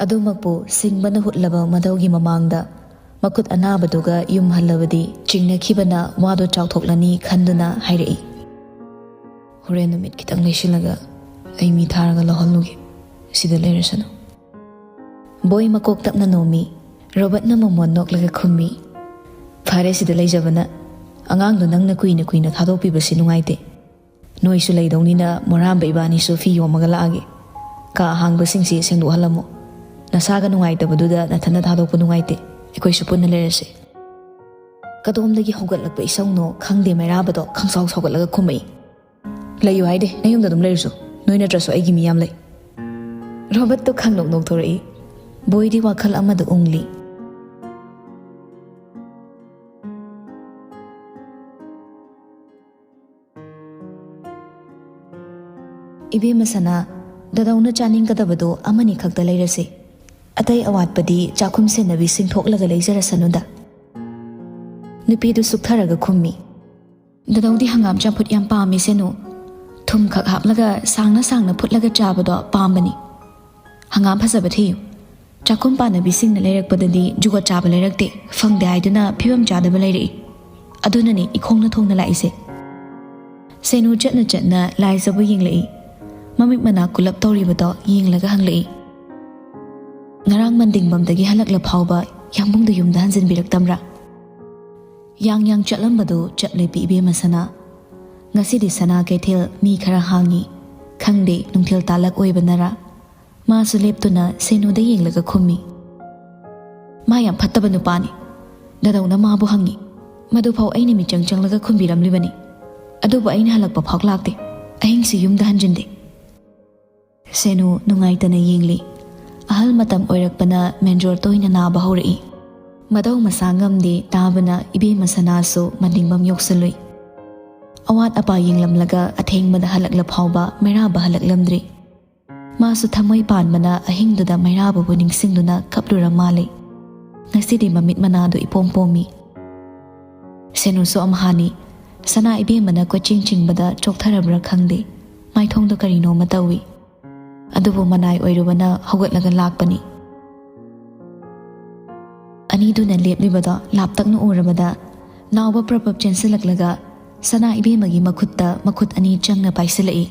ꯑꯗꯨꯃꯛꯄꯨ ꯁꯤꯡꯕꯅ ꯍꯨꯠꯂꯕ ꯃꯗꯧꯒꯤ ꯃꯃꯥꯡꯗ ꯃꯈꯨꯠ ꯑꯅꯥꯕꯗꯨꯒ ꯌꯨꯝ ꯍꯜꯂꯕꯗꯤ ꯆꯤꯡꯅꯈꯤꯕꯅ ꯋꯥꯗꯣ ꯆꯥꯎꯊꯣꯛꯂꯅꯤ ꯈꯟꯗꯨꯅ ꯍꯥꯏꯔꯛꯏ, "ꯍꯣꯔꯦꯟ ꯅꯨꯃꯤꯠ ꯈꯤꯇꯪ ꯂꯩꯁꯤꯜꯂꯒ ꯑꯩ ꯃꯤ ꯊꯥꯔꯒ ꯂꯧꯍꯜꯂꯨꯒꯦ꯫ ꯁꯤꯗ ꯂꯩꯔꯁꯅꯨ꯫" ꯕꯣꯏ ꯃꯀꯣꯛ ꯇꯞꯅ ꯅꯣꯝꯃꯤ꯫ ꯔꯣꯕꯔꯠꯅ ꯃꯃꯣꯟ ꯅꯣꯛꯂꯒ ꯈꯨꯝꯃꯤ, "ꯐꯔꯦ, ꯁꯤꯗ ꯂꯩꯖꯕꯅ꯫ ꯑꯉꯥꯡꯗꯣ ꯅꯪꯅ ꯀꯨꯏꯅ ꯀꯨꯏꯅ ꯊꯥꯗꯣꯛꯄꯤꯕꯁꯤ ꯅꯨꯡꯉꯥꯏꯇꯦ꯫ ꯅꯣꯏꯁꯨ ꯂꯩꯗꯧꯅꯤꯅ ꯃꯣꯔꯥꯝꯕ ꯏꯕꯥꯅꯤꯁꯨ ꯐꯤ ꯌꯣꯝꯃꯒ ꯂꯥꯛꯑꯒꯦ꯫ ꯀꯥ ꯑꯍꯥꯡꯕꯁꯤꯡꯁꯤ ꯁꯦꯡꯗꯣꯛꯍꯜꯂꯝꯃꯣ꯫ ꯅꯁꯥꯒ ꯅꯨꯡꯉꯥꯏꯇꯕꯗꯨꯗ ꯅꯊꯟꯗ ꯊꯥꯗꯣꯛꯄ ꯅꯨꯡꯉꯥꯏꯇꯦ꯫ ꯑꯩꯈꯣꯏꯁꯨ ꯄꯨꯟꯅ ꯂꯩꯔꯁꯦ꯫" ꯀꯗꯣꯝꯗꯒꯤ ꯍꯧꯒꯠꯂꯛꯄ ꯏꯁꯧꯅꯣ ꯈꯪꯗꯦ, ꯃꯩꯔꯥꯕꯗꯣ ꯈꯪꯁꯥꯎ ꯁꯥꯎꯒꯠꯂꯒ ꯈꯨꯝꯃꯛꯏ, "ꯂꯩꯌꯨ ꯍꯥꯏꯗꯦ, ꯅꯌꯨꯝꯗ ꯑꯗꯨꯝ ꯂꯩꯔꯨꯁꯨ꯫ ꯅꯣꯏ ꯅꯠꯇ꯭ꯔꯁꯨ ꯑꯩꯒꯤ ꯃꯤ ꯌꯥꯝ ꯂꯩ꯫" ꯔꯣꯕꯔꯠꯇꯣ ꯈꯪꯅꯣꯛ ꯅꯣꯛꯊꯣꯔꯛꯏ꯫ ꯕꯣꯏꯗꯤ ꯋꯥꯈꯜ ꯑꯃꯗ ꯎꯪꯂꯤ꯫ "ꯏꯕꯦꯝꯃ ꯁꯅꯥ, ꯗꯗꯧꯅ ꯆꯥꯅꯤꯡꯒꯗꯕꯗꯣ ꯑꯃꯅꯤ ꯈꯛꯇ ꯂꯩꯔꯁꯤ꯫ ꯑꯇꯩ ꯑꯋꯥꯠꯄꯗꯤ ꯆꯥꯛꯈꯨꯝ ꯁꯦꯟꯅꯕꯤꯁꯤꯡ ꯊꯣꯛꯂꯒ ꯂꯩꯖꯔꯁꯅꯨꯗ꯫" ꯅꯨꯄꯤꯗꯨ ꯁꯨꯛꯊꯔꯒ ꯈꯨꯝꯃꯤ, "ꯗꯗꯧꯗꯤ ꯍꯪꯒꯥꯝ ꯆꯝꯐꯨꯠ ꯌꯥꯝ ꯄꯥꯝꯃꯤ ꯁꯦꯅꯨ꯫ ꯊꯨꯝ ꯈꯛ ꯍꯥꯞꯂꯒ ꯁꯥꯡꯅ ꯁꯥꯡꯅ ꯐꯨꯠꯂꯒ ꯆꯥꯕꯗꯣ ꯄꯥꯝꯕꯅꯤ꯫ ꯍꯪꯒꯥꯝ ꯐꯖꯕ ꯊꯤꯌꯨ꯫ ꯆꯥꯛꯈꯨꯝ ꯄꯥꯟꯅꯕꯤꯁꯤꯡꯅ ꯂꯩꯔꯛꯄꯗꯗꯤ ꯖꯨꯒꯣꯠ ꯆꯥꯕ ꯂꯩꯔꯛꯇꯦ, ꯐꯪꯗꯦ ꯍꯥꯏꯗꯨꯅ ꯐꯤꯕꯝ ꯆꯥꯗꯕ ꯂꯩꯔꯛꯏ꯫ ꯑꯗꯨꯅꯅꯦ ꯏꯈꯣꯡꯅ ꯊꯣꯡꯅ ꯂꯥꯛꯏꯁꯦ꯫" ꯁꯦꯅꯨ ꯆꯠꯅ ꯆꯠꯅ ꯂꯥꯏꯖꯕꯨ ꯌꯦꯡꯂꯛꯏ꯫ ꯃꯃꯤꯠ ꯃꯅꯥ ꯀꯨꯂꯞ ꯇꯧꯔꯤꯕꯗꯣ ꯌꯦꯡꯂꯒ ꯍꯪꯂꯛꯏ, "ꯉꯔꯥꯡ ꯃꯟꯗꯤꯡꯕꯝꯗꯒꯤ ꯍꯜꯂꯛꯂ ꯐꯥꯎꯕ ꯌꯥꯝꯕꯨꯡꯗꯨ ꯌꯨꯝꯗ ꯍꯟꯖꯤꯟꯕꯤꯔꯛꯇꯕ꯭ꯔꯥ?" ꯌꯥꯡ ꯌꯥꯡ ꯆꯠꯂꯝꯕꯗꯨ ꯆꯞ ꯂꯦꯞꯄꯤ ꯏꯕꯦꯝꯃ ꯁꯅꯥ꯫ ꯉꯁꯤꯗꯤ ꯁꯅꯥ ꯀꯩꯊꯦꯜ ꯃꯤ ꯈꯔ ꯍꯥꯡꯉꯤ꯫ ꯈꯪꯗꯦ, ꯅꯨꯡꯊꯤꯜ ꯇꯥꯂꯛ ꯑꯣꯏꯕꯅꯔꯥ? ꯃꯥꯁꯨ ꯂꯦꯞꯇꯨꯅ ꯁꯦꯅꯨꯗ ꯌꯦꯡꯂꯒ ꯈꯨꯝꯃꯤ, "ꯃꯥ ꯌꯥꯝ ꯐꯠꯇꯕ ꯅꯨꯄꯥꯅꯤ꯫ ꯗꯗꯧꯅ ꯃꯥꯕꯨ ꯍꯪꯉꯤ꯫ ꯃꯗꯨꯐꯥꯎ ꯑꯩꯅ ꯃꯤꯆꯪ ꯆꯪꯂꯒ ꯈꯨꯝꯕꯤꯔꯝꯂꯤꯕꯅꯤ꯫ ꯑꯗꯨꯕꯨ ꯑꯩꯅ ꯍꯜꯂꯛꯄ ꯐꯥꯎ ꯂꯥꯛꯇꯦ꯫ ꯑꯍꯤꯡꯁꯨ ꯌꯨꯝꯗ ꯍꯟꯖꯤꯟꯗꯦ꯫ ꯁꯦꯅꯨ ꯅꯨꯡꯉꯥꯏꯇꯅ ꯌꯦꯡꯂꯤ꯫ ꯑꯍꯜ ꯃꯇꯝ ꯑꯣꯏꯔꯛꯄꯅ ꯃꯦꯟꯖꯣꯔ ꯇꯣꯏꯅ ꯅꯥꯕ ꯍꯧꯔꯛꯏ꯫ ꯃꯗꯧ ꯃꯁꯥ ꯉꯝꯗꯦ ꯇꯥꯕꯅ ꯏꯕꯦꯝꯃ ꯁꯅꯥꯁꯨ ꯃꯅꯤꯡꯕꯝ ꯌꯧꯁꯜꯂꯨꯏ꯫ ꯑꯋꯥꯠ ꯑꯄꯥ ꯌꯦꯡꯂꯝꯂꯒ ꯑꯊꯦꯡꯕꯗ ꯍꯜꯂꯛꯂ ꯐꯥꯎꯕ ꯃꯩꯔꯥꯕ ꯍꯜꯂꯛꯂꯝꯗ꯭ꯔꯤ꯫ ꯃꯥꯁꯨ ꯊꯃꯣꯏ ꯄꯥꯟꯕꯅ ꯑꯍꯤꯡꯗꯨꯗ ꯃꯩꯔꯥꯕꯕꯨ ꯅꯤꯡꯁꯤꯡꯗꯨꯅ ꯀꯞꯂꯨꯔ ꯃꯥꯜꯂꯤ꯫ ꯉꯁꯤꯗꯤ ꯃꯃꯤꯠ ꯃꯅꯥꯗꯨ ꯏꯄꯣꯝ ꯄꯣꯝꯃꯤ꯫ ꯁꯦꯅꯨꯁꯨ ꯑꯝꯍꯥꯅꯤ꯫ ꯁꯅꯥ ꯏꯕꯦꯝꯃꯅ ꯀꯣꯏꯆꯦꯟ ꯆꯤꯡꯕꯗ ꯆꯣꯛꯊꯔꯕ꯭ꯔꯥ ꯈꯪꯗꯦ, ꯃꯥꯏꯊꯣꯡꯗ ꯀꯔꯤꯅꯣꯃ ꯇꯧꯏ꯫ ꯑꯗꯨꯕꯨ ꯃꯅꯥꯏ ꯑꯣꯏꯔꯨꯕꯅ ꯍꯧꯒꯠꯂꯒ ꯂꯥꯛꯄꯅꯤ꯫ ꯑꯅꯤꯗꯨꯅ ꯂꯦꯞꯂꯤꯕꯗꯣ ꯂꯥꯞꯇꯛꯅ ꯎꯔꯕꯗ ꯅꯥꯎꯕ ꯄ꯭ꯔꯞ ꯄ꯭ꯔꯞ ꯆꯦꯟꯁꯤꯜꯂꯛꯂꯒ ꯁꯅꯥ ꯏꯕꯦꯝꯃꯒꯤ ꯃꯈꯨꯠꯇ ꯃꯈꯨꯠ ꯑꯅꯤ ꯆꯪꯅ ꯄꯥꯏꯁꯤꯜꯂꯛꯏ꯫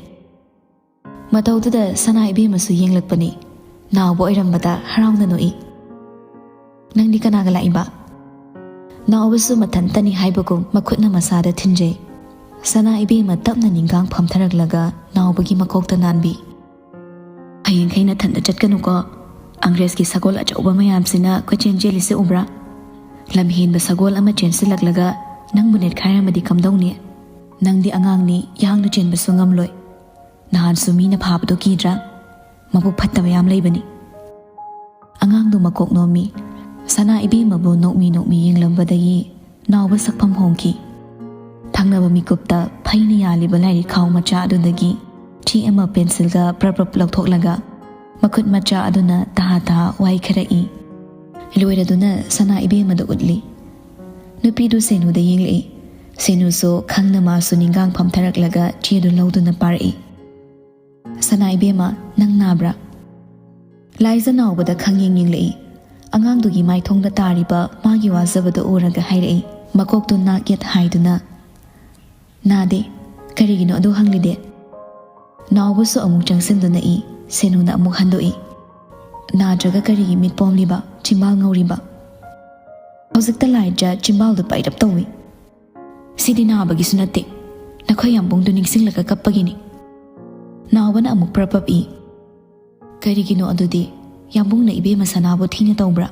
ꯃꯇꯧꯗꯨꯗ ꯁꯅꯥ ꯏꯕꯦꯝꯃꯁꯨ ꯌꯦꯡꯂꯛꯄꯅꯤ꯫ ꯅꯥꯎꯕ ꯑꯣꯏꯔꯝꯕꯗ ꯍꯔꯥꯎꯅ ꯅꯣꯛꯏ꯫ "ꯅꯪꯗꯤ ꯀꯅꯥꯒ ꯂꯥꯛꯏꯕ?" ꯅꯥꯎꯕꯁꯨ ꯃꯊꯟꯇꯅꯤ ꯍꯥꯏꯕꯒꯨꯝ ꯃꯈꯨꯠꯅ ꯃꯁꯥꯗ ꯊꯤꯟꯖꯩ꯫ ꯁꯅꯥ ꯏꯕꯦꯝꯃ ꯇꯞꯅ ꯅꯤꯡꯒꯥꯡ ꯐꯝꯊꯔꯛꯂꯒ ꯅꯥꯎꯕꯒꯤ ꯃꯀꯣꯛꯇ ꯅꯥꯟꯕꯤ꯫ "ꯍꯌꯦꯡꯈꯩ ꯅꯊꯟꯇ ꯆꯠꯀꯅꯨꯀꯣ꯫ ꯑꯪꯒ꯭ꯔꯦꯖꯀꯤ ꯁꯒꯣꯜ ꯑꯆꯧꯕ ꯃꯌꯥꯝꯁꯤꯅ ꯀꯣꯏꯆꯦꯟ ꯆꯦꯜꯂꯤꯁꯦ ꯎꯕ꯭ꯔꯥ? ꯂꯝ ꯍꯦꯟꯕ ꯁꯒꯣꯜ ꯑꯃ ꯆꯦꯟꯁꯤꯜꯂꯛꯂꯒ ꯅꯪꯕꯨ ꯅꯦꯠꯈꯥꯏꯔꯝꯃꯗꯤ ꯀꯝꯗꯧꯅꯤ? ꯅꯪꯗꯤ ꯑꯉꯥꯡꯅꯤ, ꯌꯥꯡꯅ ꯆꯦꯟꯕꯁꯨ ꯉꯝꯂꯣꯏ꯫ ꯅꯍꯥꯟꯁꯨ ꯃꯤꯅ ꯐꯥꯕꯗꯣ ꯀꯤꯗ꯭ꯔꯥ? ꯃꯕꯨꯛ ꯐꯠꯇꯕ ꯌꯥꯝ ꯂꯩꯕꯅꯤ꯫" ꯑꯉꯥꯡꯗꯨ ꯃꯀꯣꯛ ꯅꯣꯝꯃꯤ꯫ ꯁꯅꯥ ꯏꯕꯦꯝꯃꯕꯨ ꯅꯣꯛꯃꯤ ꯅꯣꯛꯃꯤ ꯌꯦꯡꯂꯝꯕꯗꯒꯤ ꯅꯥꯎꯕ ꯁꯛꯐꯝ ꯍꯣꯡꯈꯤ꯫ ꯊꯪꯅꯕ ꯃꯤꯀꯨꯞꯇ ꯐꯩꯅ ꯌꯥꯜꯂꯤꯕ ꯂꯥꯏꯔꯤꯛ ꯈꯥꯎ ꯃꯆꯥ ꯑꯗꯨꯗꯒꯤ ꯆꯦ ꯑꯃ ꯄꯦꯟꯁꯤꯜꯒ ꯄ꯭ꯔꯞ ꯄ꯭ꯔꯞ ꯂꯧꯊꯣꯛꯂꯒ ꯃꯈꯨꯠ ꯃꯆꯥ ꯑꯗꯨꯅ ꯇꯍꯥ ꯇꯍꯥ ꯋꯥꯏꯈꯔꯛꯏ꯫ ꯂꯣꯏꯔꯗꯨꯅ ꯁꯅꯥ ꯏꯕꯦꯝꯃꯗ ꯎꯠꯂꯤ꯫ ꯅꯨꯄꯤꯗꯨ ꯁꯦꯅꯨꯗ ꯌꯦꯡꯂꯛꯏ꯫ ꯁꯦꯅꯨꯁꯨ ꯈꯪꯅ ꯃꯥꯁꯨ ꯅꯤꯡꯒꯥꯡ ꯐꯝꯊꯔꯛꯂꯒ ꯆꯦꯗꯨ ꯂꯧꯗꯨꯅ ꯄꯥꯔꯛꯏ꯫ "ꯁꯅꯥ ꯏꯕꯦꯝꯃ, ꯅꯪ ꯅꯥꯕ꯭ꯔꯥ?" ꯂꯥꯏꯖ ꯅꯥꯎꯕꯗ ꯈꯪꯌꯦꯡ ꯌꯦꯡꯂꯛꯏ꯫ ꯑꯉꯥꯡꯗꯨꯒꯤ ꯃꯥꯏꯊꯣꯡꯗ ꯇꯥꯔꯤꯕ ꯃꯥꯒꯤ ꯋꯥꯖꯕꯗꯨ ꯎꯔꯒ ꯍꯥꯏꯔꯛꯏ꯫ ꯃꯀꯣꯛꯇꯨ ꯅꯥꯛ ꯌꯦꯠ ꯍꯥꯏꯗꯨꯅ, "ꯅꯥꯗꯦ꯫ ꯀꯔꯤꯒꯤꯅꯣ ꯑꯗꯨ ꯍꯪꯂꯤꯗꯦ?" ꯅꯥꯎꯕꯁꯨ ꯑꯃꯨꯛ ꯆꯪꯁꯤꯟꯗꯨꯅ ꯏ꯫ ꯁꯦꯅꯨꯅ ꯑꯃꯨꯛ ꯍꯟꯗꯣꯛꯏ꯫ "ꯅꯥꯗ꯭ꯔꯒ ꯀꯔꯤꯒꯤ ꯃꯤꯠ ꯄꯣꯝꯂꯤꯕ, ꯆꯤꯝꯕꯥꯜ ꯉꯧꯔꯤꯕ? ꯍꯧꯖꯤꯛꯇ ꯂꯥꯏꯖ ꯆꯤꯝꯕꯥꯜꯗꯨ ꯄꯩꯔꯞ ꯇꯧꯏ꯫ ꯁꯤꯗꯤ ꯅꯥꯕꯒꯤꯁꯨ ꯅꯠꯇꯦ꯫ ꯅꯈꯣꯏ ꯌꯥꯝꯕꯨꯡꯗꯨ ꯅꯤꯡꯁꯤꯡꯂꯒ ꯀꯞꯄꯒꯤꯅꯤ꯫ ꯅꯥꯎꯕꯅ ꯑꯃꯨꯛ ꯄ꯭ꯔꯞ ꯄꯞ ꯏ꯫ ꯀꯔꯤꯒꯤꯅꯣ ꯑꯗꯨꯗꯤ? ꯌꯥꯝꯕꯨꯡꯅ ꯏꯕꯦꯝꯃ ꯁꯅꯥꯕꯨ ꯊꯤꯅ ꯇꯧꯕ꯭ꯔꯥ?"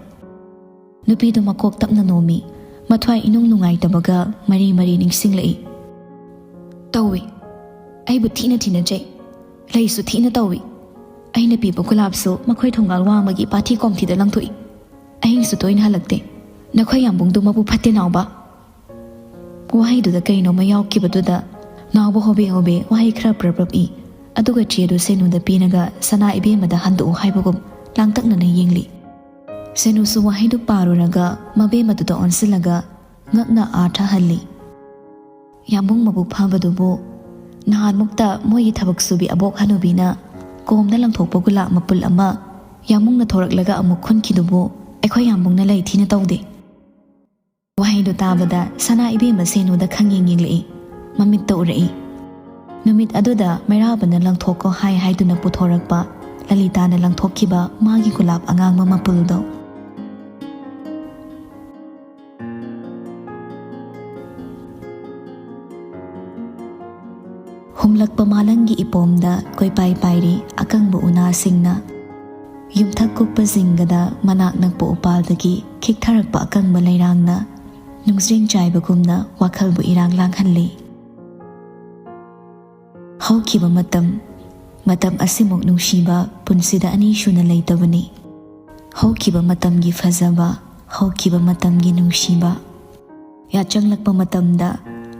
ꯅꯨꯄꯤꯗꯨ ꯃꯀꯣꯛ ꯇꯞꯅ ꯅꯣꯝꯃꯤ꯫ ꯃꯊ꯭ꯋꯥꯏ ꯏꯅꯨꯡ ꯅꯨꯡꯉꯥꯏꯇꯕꯒ ꯃꯔꯤ ꯃꯔꯤ ꯅꯤꯡꯁꯤꯡꯂꯛꯏ꯫ "ꯇꯧꯏ꯫ ꯑꯩꯕꯨ ꯊꯤꯅ ꯊꯤꯅ ꯆꯩ꯫ ꯂꯩꯁꯨ ꯊꯤꯅ ꯇꯧꯏ꯫ ꯑꯩꯅ ꯄꯤꯕ ꯒꯨꯂꯥꯞꯁꯨ ꯃꯈꯣꯏ ꯊꯣꯡꯒꯥꯜ ꯋꯥꯡꯃꯒꯤ ꯄꯥꯊꯤ ꯀꯣꯝꯊꯤꯗ ꯂꯪꯊꯣꯛꯏ꯫ ꯑꯍꯤꯡꯁꯨ ꯇꯣꯏꯅ ꯍꯜꯂꯛꯇꯦ꯫ ꯅꯈꯣꯏ ꯌꯥꯝꯕꯨꯡꯗꯨ ꯃꯕꯨꯛ ꯐꯠꯇꯦ, ꯅꯥꯎꯕ"꯫ ꯋꯥꯍꯩꯗꯨꯗ ꯀꯩꯅꯣꯝꯃ ꯌꯥꯎꯈꯤꯕꯗꯨꯗ ꯅꯥꯎꯕ ꯍꯣꯕꯦ ꯍꯣꯕꯦ ꯋꯥꯍꯩ ꯈꯔ ꯄ꯭ꯔꯞ ꯄ꯭ꯔꯞ ꯏ꯫ ꯑꯗꯨꯒ ꯆꯦꯗꯨ ꯁꯦꯅꯨꯗ ꯄꯤꯔꯒ "ꯁꯅꯥ ꯏꯕꯦꯝꯃꯗ ꯍꯟꯗꯣꯛꯎ" ꯍꯥꯏꯕꯒꯨꯝ ꯂꯥꯡꯇꯛꯅꯅ ꯌꯦꯡꯂꯤ꯫ ꯁꯦꯅꯨꯁꯨ ꯋꯥꯍꯩꯗꯨ ꯄꯥꯔꯨꯔꯒ ꯃꯕꯦꯝꯃꯗꯨꯗ ꯑꯣꯟꯁꯤꯜꯂꯒ ꯉꯛꯅ ꯑꯥꯔꯊ ꯍꯜꯂꯤ꯫ ꯌꯥꯝꯕꯨꯡ ꯃꯕꯨꯛ ꯐꯕꯗꯨꯕꯨ ꯅꯍꯥꯟꯃꯨꯛꯇ ꯃꯣꯏꯒꯤ ꯊꯕꯛ ꯁꯨꯕꯤ ꯑꯕꯣꯛ ꯍꯅꯨꯕꯤꯅ ꯀꯣꯝꯗ ꯂꯪꯊꯣꯛꯄ ꯒꯨꯂꯥꯞ ꯃꯄꯨꯜ ꯑꯃ ꯌꯥꯝꯕꯨꯡꯅ ꯊꯣꯔꯛꯂꯒ ꯑꯃꯨꯛ ꯈꯨꯟꯈꯤꯗꯨꯕꯨ ꯑꯩꯈꯣꯏ ꯌꯥꯝꯕꯨꯡꯅ ꯂꯩ ꯊꯤꯅ ꯇꯧꯗꯦ꯫ ꯋꯥꯍꯩꯗꯨ ꯇꯥꯕꯗ ꯁꯅꯥ ꯏꯕꯦꯝꯃ ꯁꯦꯅꯨꯗ ꯈꯪꯌꯦꯡ ꯌꯦꯡꯂꯛꯏ꯫ ꯃꯃꯤꯠꯇ ꯎꯔꯛꯏ꯫ ꯅꯨꯃꯤꯠ ꯑꯗꯨꯗ ꯃꯩꯔꯥꯕꯅ ꯂꯪꯊꯣꯛꯀꯣ ꯍꯥꯏ ꯍꯥꯏꯗꯨꯅ ꯄꯨꯊꯣꯔꯛꯄ ꯂꯂꯤꯇꯥꯅ ꯂꯪꯊꯣꯛꯈꯤꯕ ꯃꯥꯒꯤ ꯒꯨꯂꯥꯞ ꯑꯉꯥꯡꯕ ꯃꯄꯨꯜꯗꯣ꯫ ꯍꯨꯝꯂꯛꯄ ꯃꯥꯂꯪꯒꯤ ꯏꯄꯣꯝꯗ ꯀꯣꯏꯄꯥꯏ ꯄꯥꯏꯔꯤ ꯑꯀꯪꯕ ꯎꯅꯥꯁꯤꯡꯅ꯫ ꯌꯨꯝꯊꯛ ꯀꯨꯞꯄ ꯖꯤꯡꯒꯗ ꯃꯅꯥꯛ ꯅꯛꯄ ꯎꯄꯥꯜꯗꯒꯤ ꯈꯤꯛꯊꯔꯛꯄ ꯑꯀꯪꯕ ꯂꯩꯔꯥꯡꯅ ꯅꯨꯡꯖ꯭ꯔꯦꯡ ꯆꯥꯏꯕꯒꯨꯝꯅ ꯋꯥꯈꯜꯕꯨ ꯏꯔꯥꯡ ꯂꯥꯡꯍꯜꯂꯤ꯫ ꯍꯧꯈꯤꯕ ꯃꯇꯝ, ꯃꯇꯝ ꯑꯁꯤꯃꯨꯛ ꯅꯨꯡꯁꯤꯕ ꯄꯨꯟꯁꯤꯗ ꯑꯅꯤ ꯁꯨꯅ ꯂꯩꯇꯕꯅꯤ꯫ ꯍꯧꯈꯤꯕ ꯃꯇꯝꯒꯤ ꯐꯖꯕ, ꯍꯧꯈꯤꯕ ꯃꯇꯝꯒꯤ ꯅꯨꯡꯁꯤꯕ꯫ ꯌꯥꯆꯪꯂꯛꯄ ꯃꯇꯝꯗ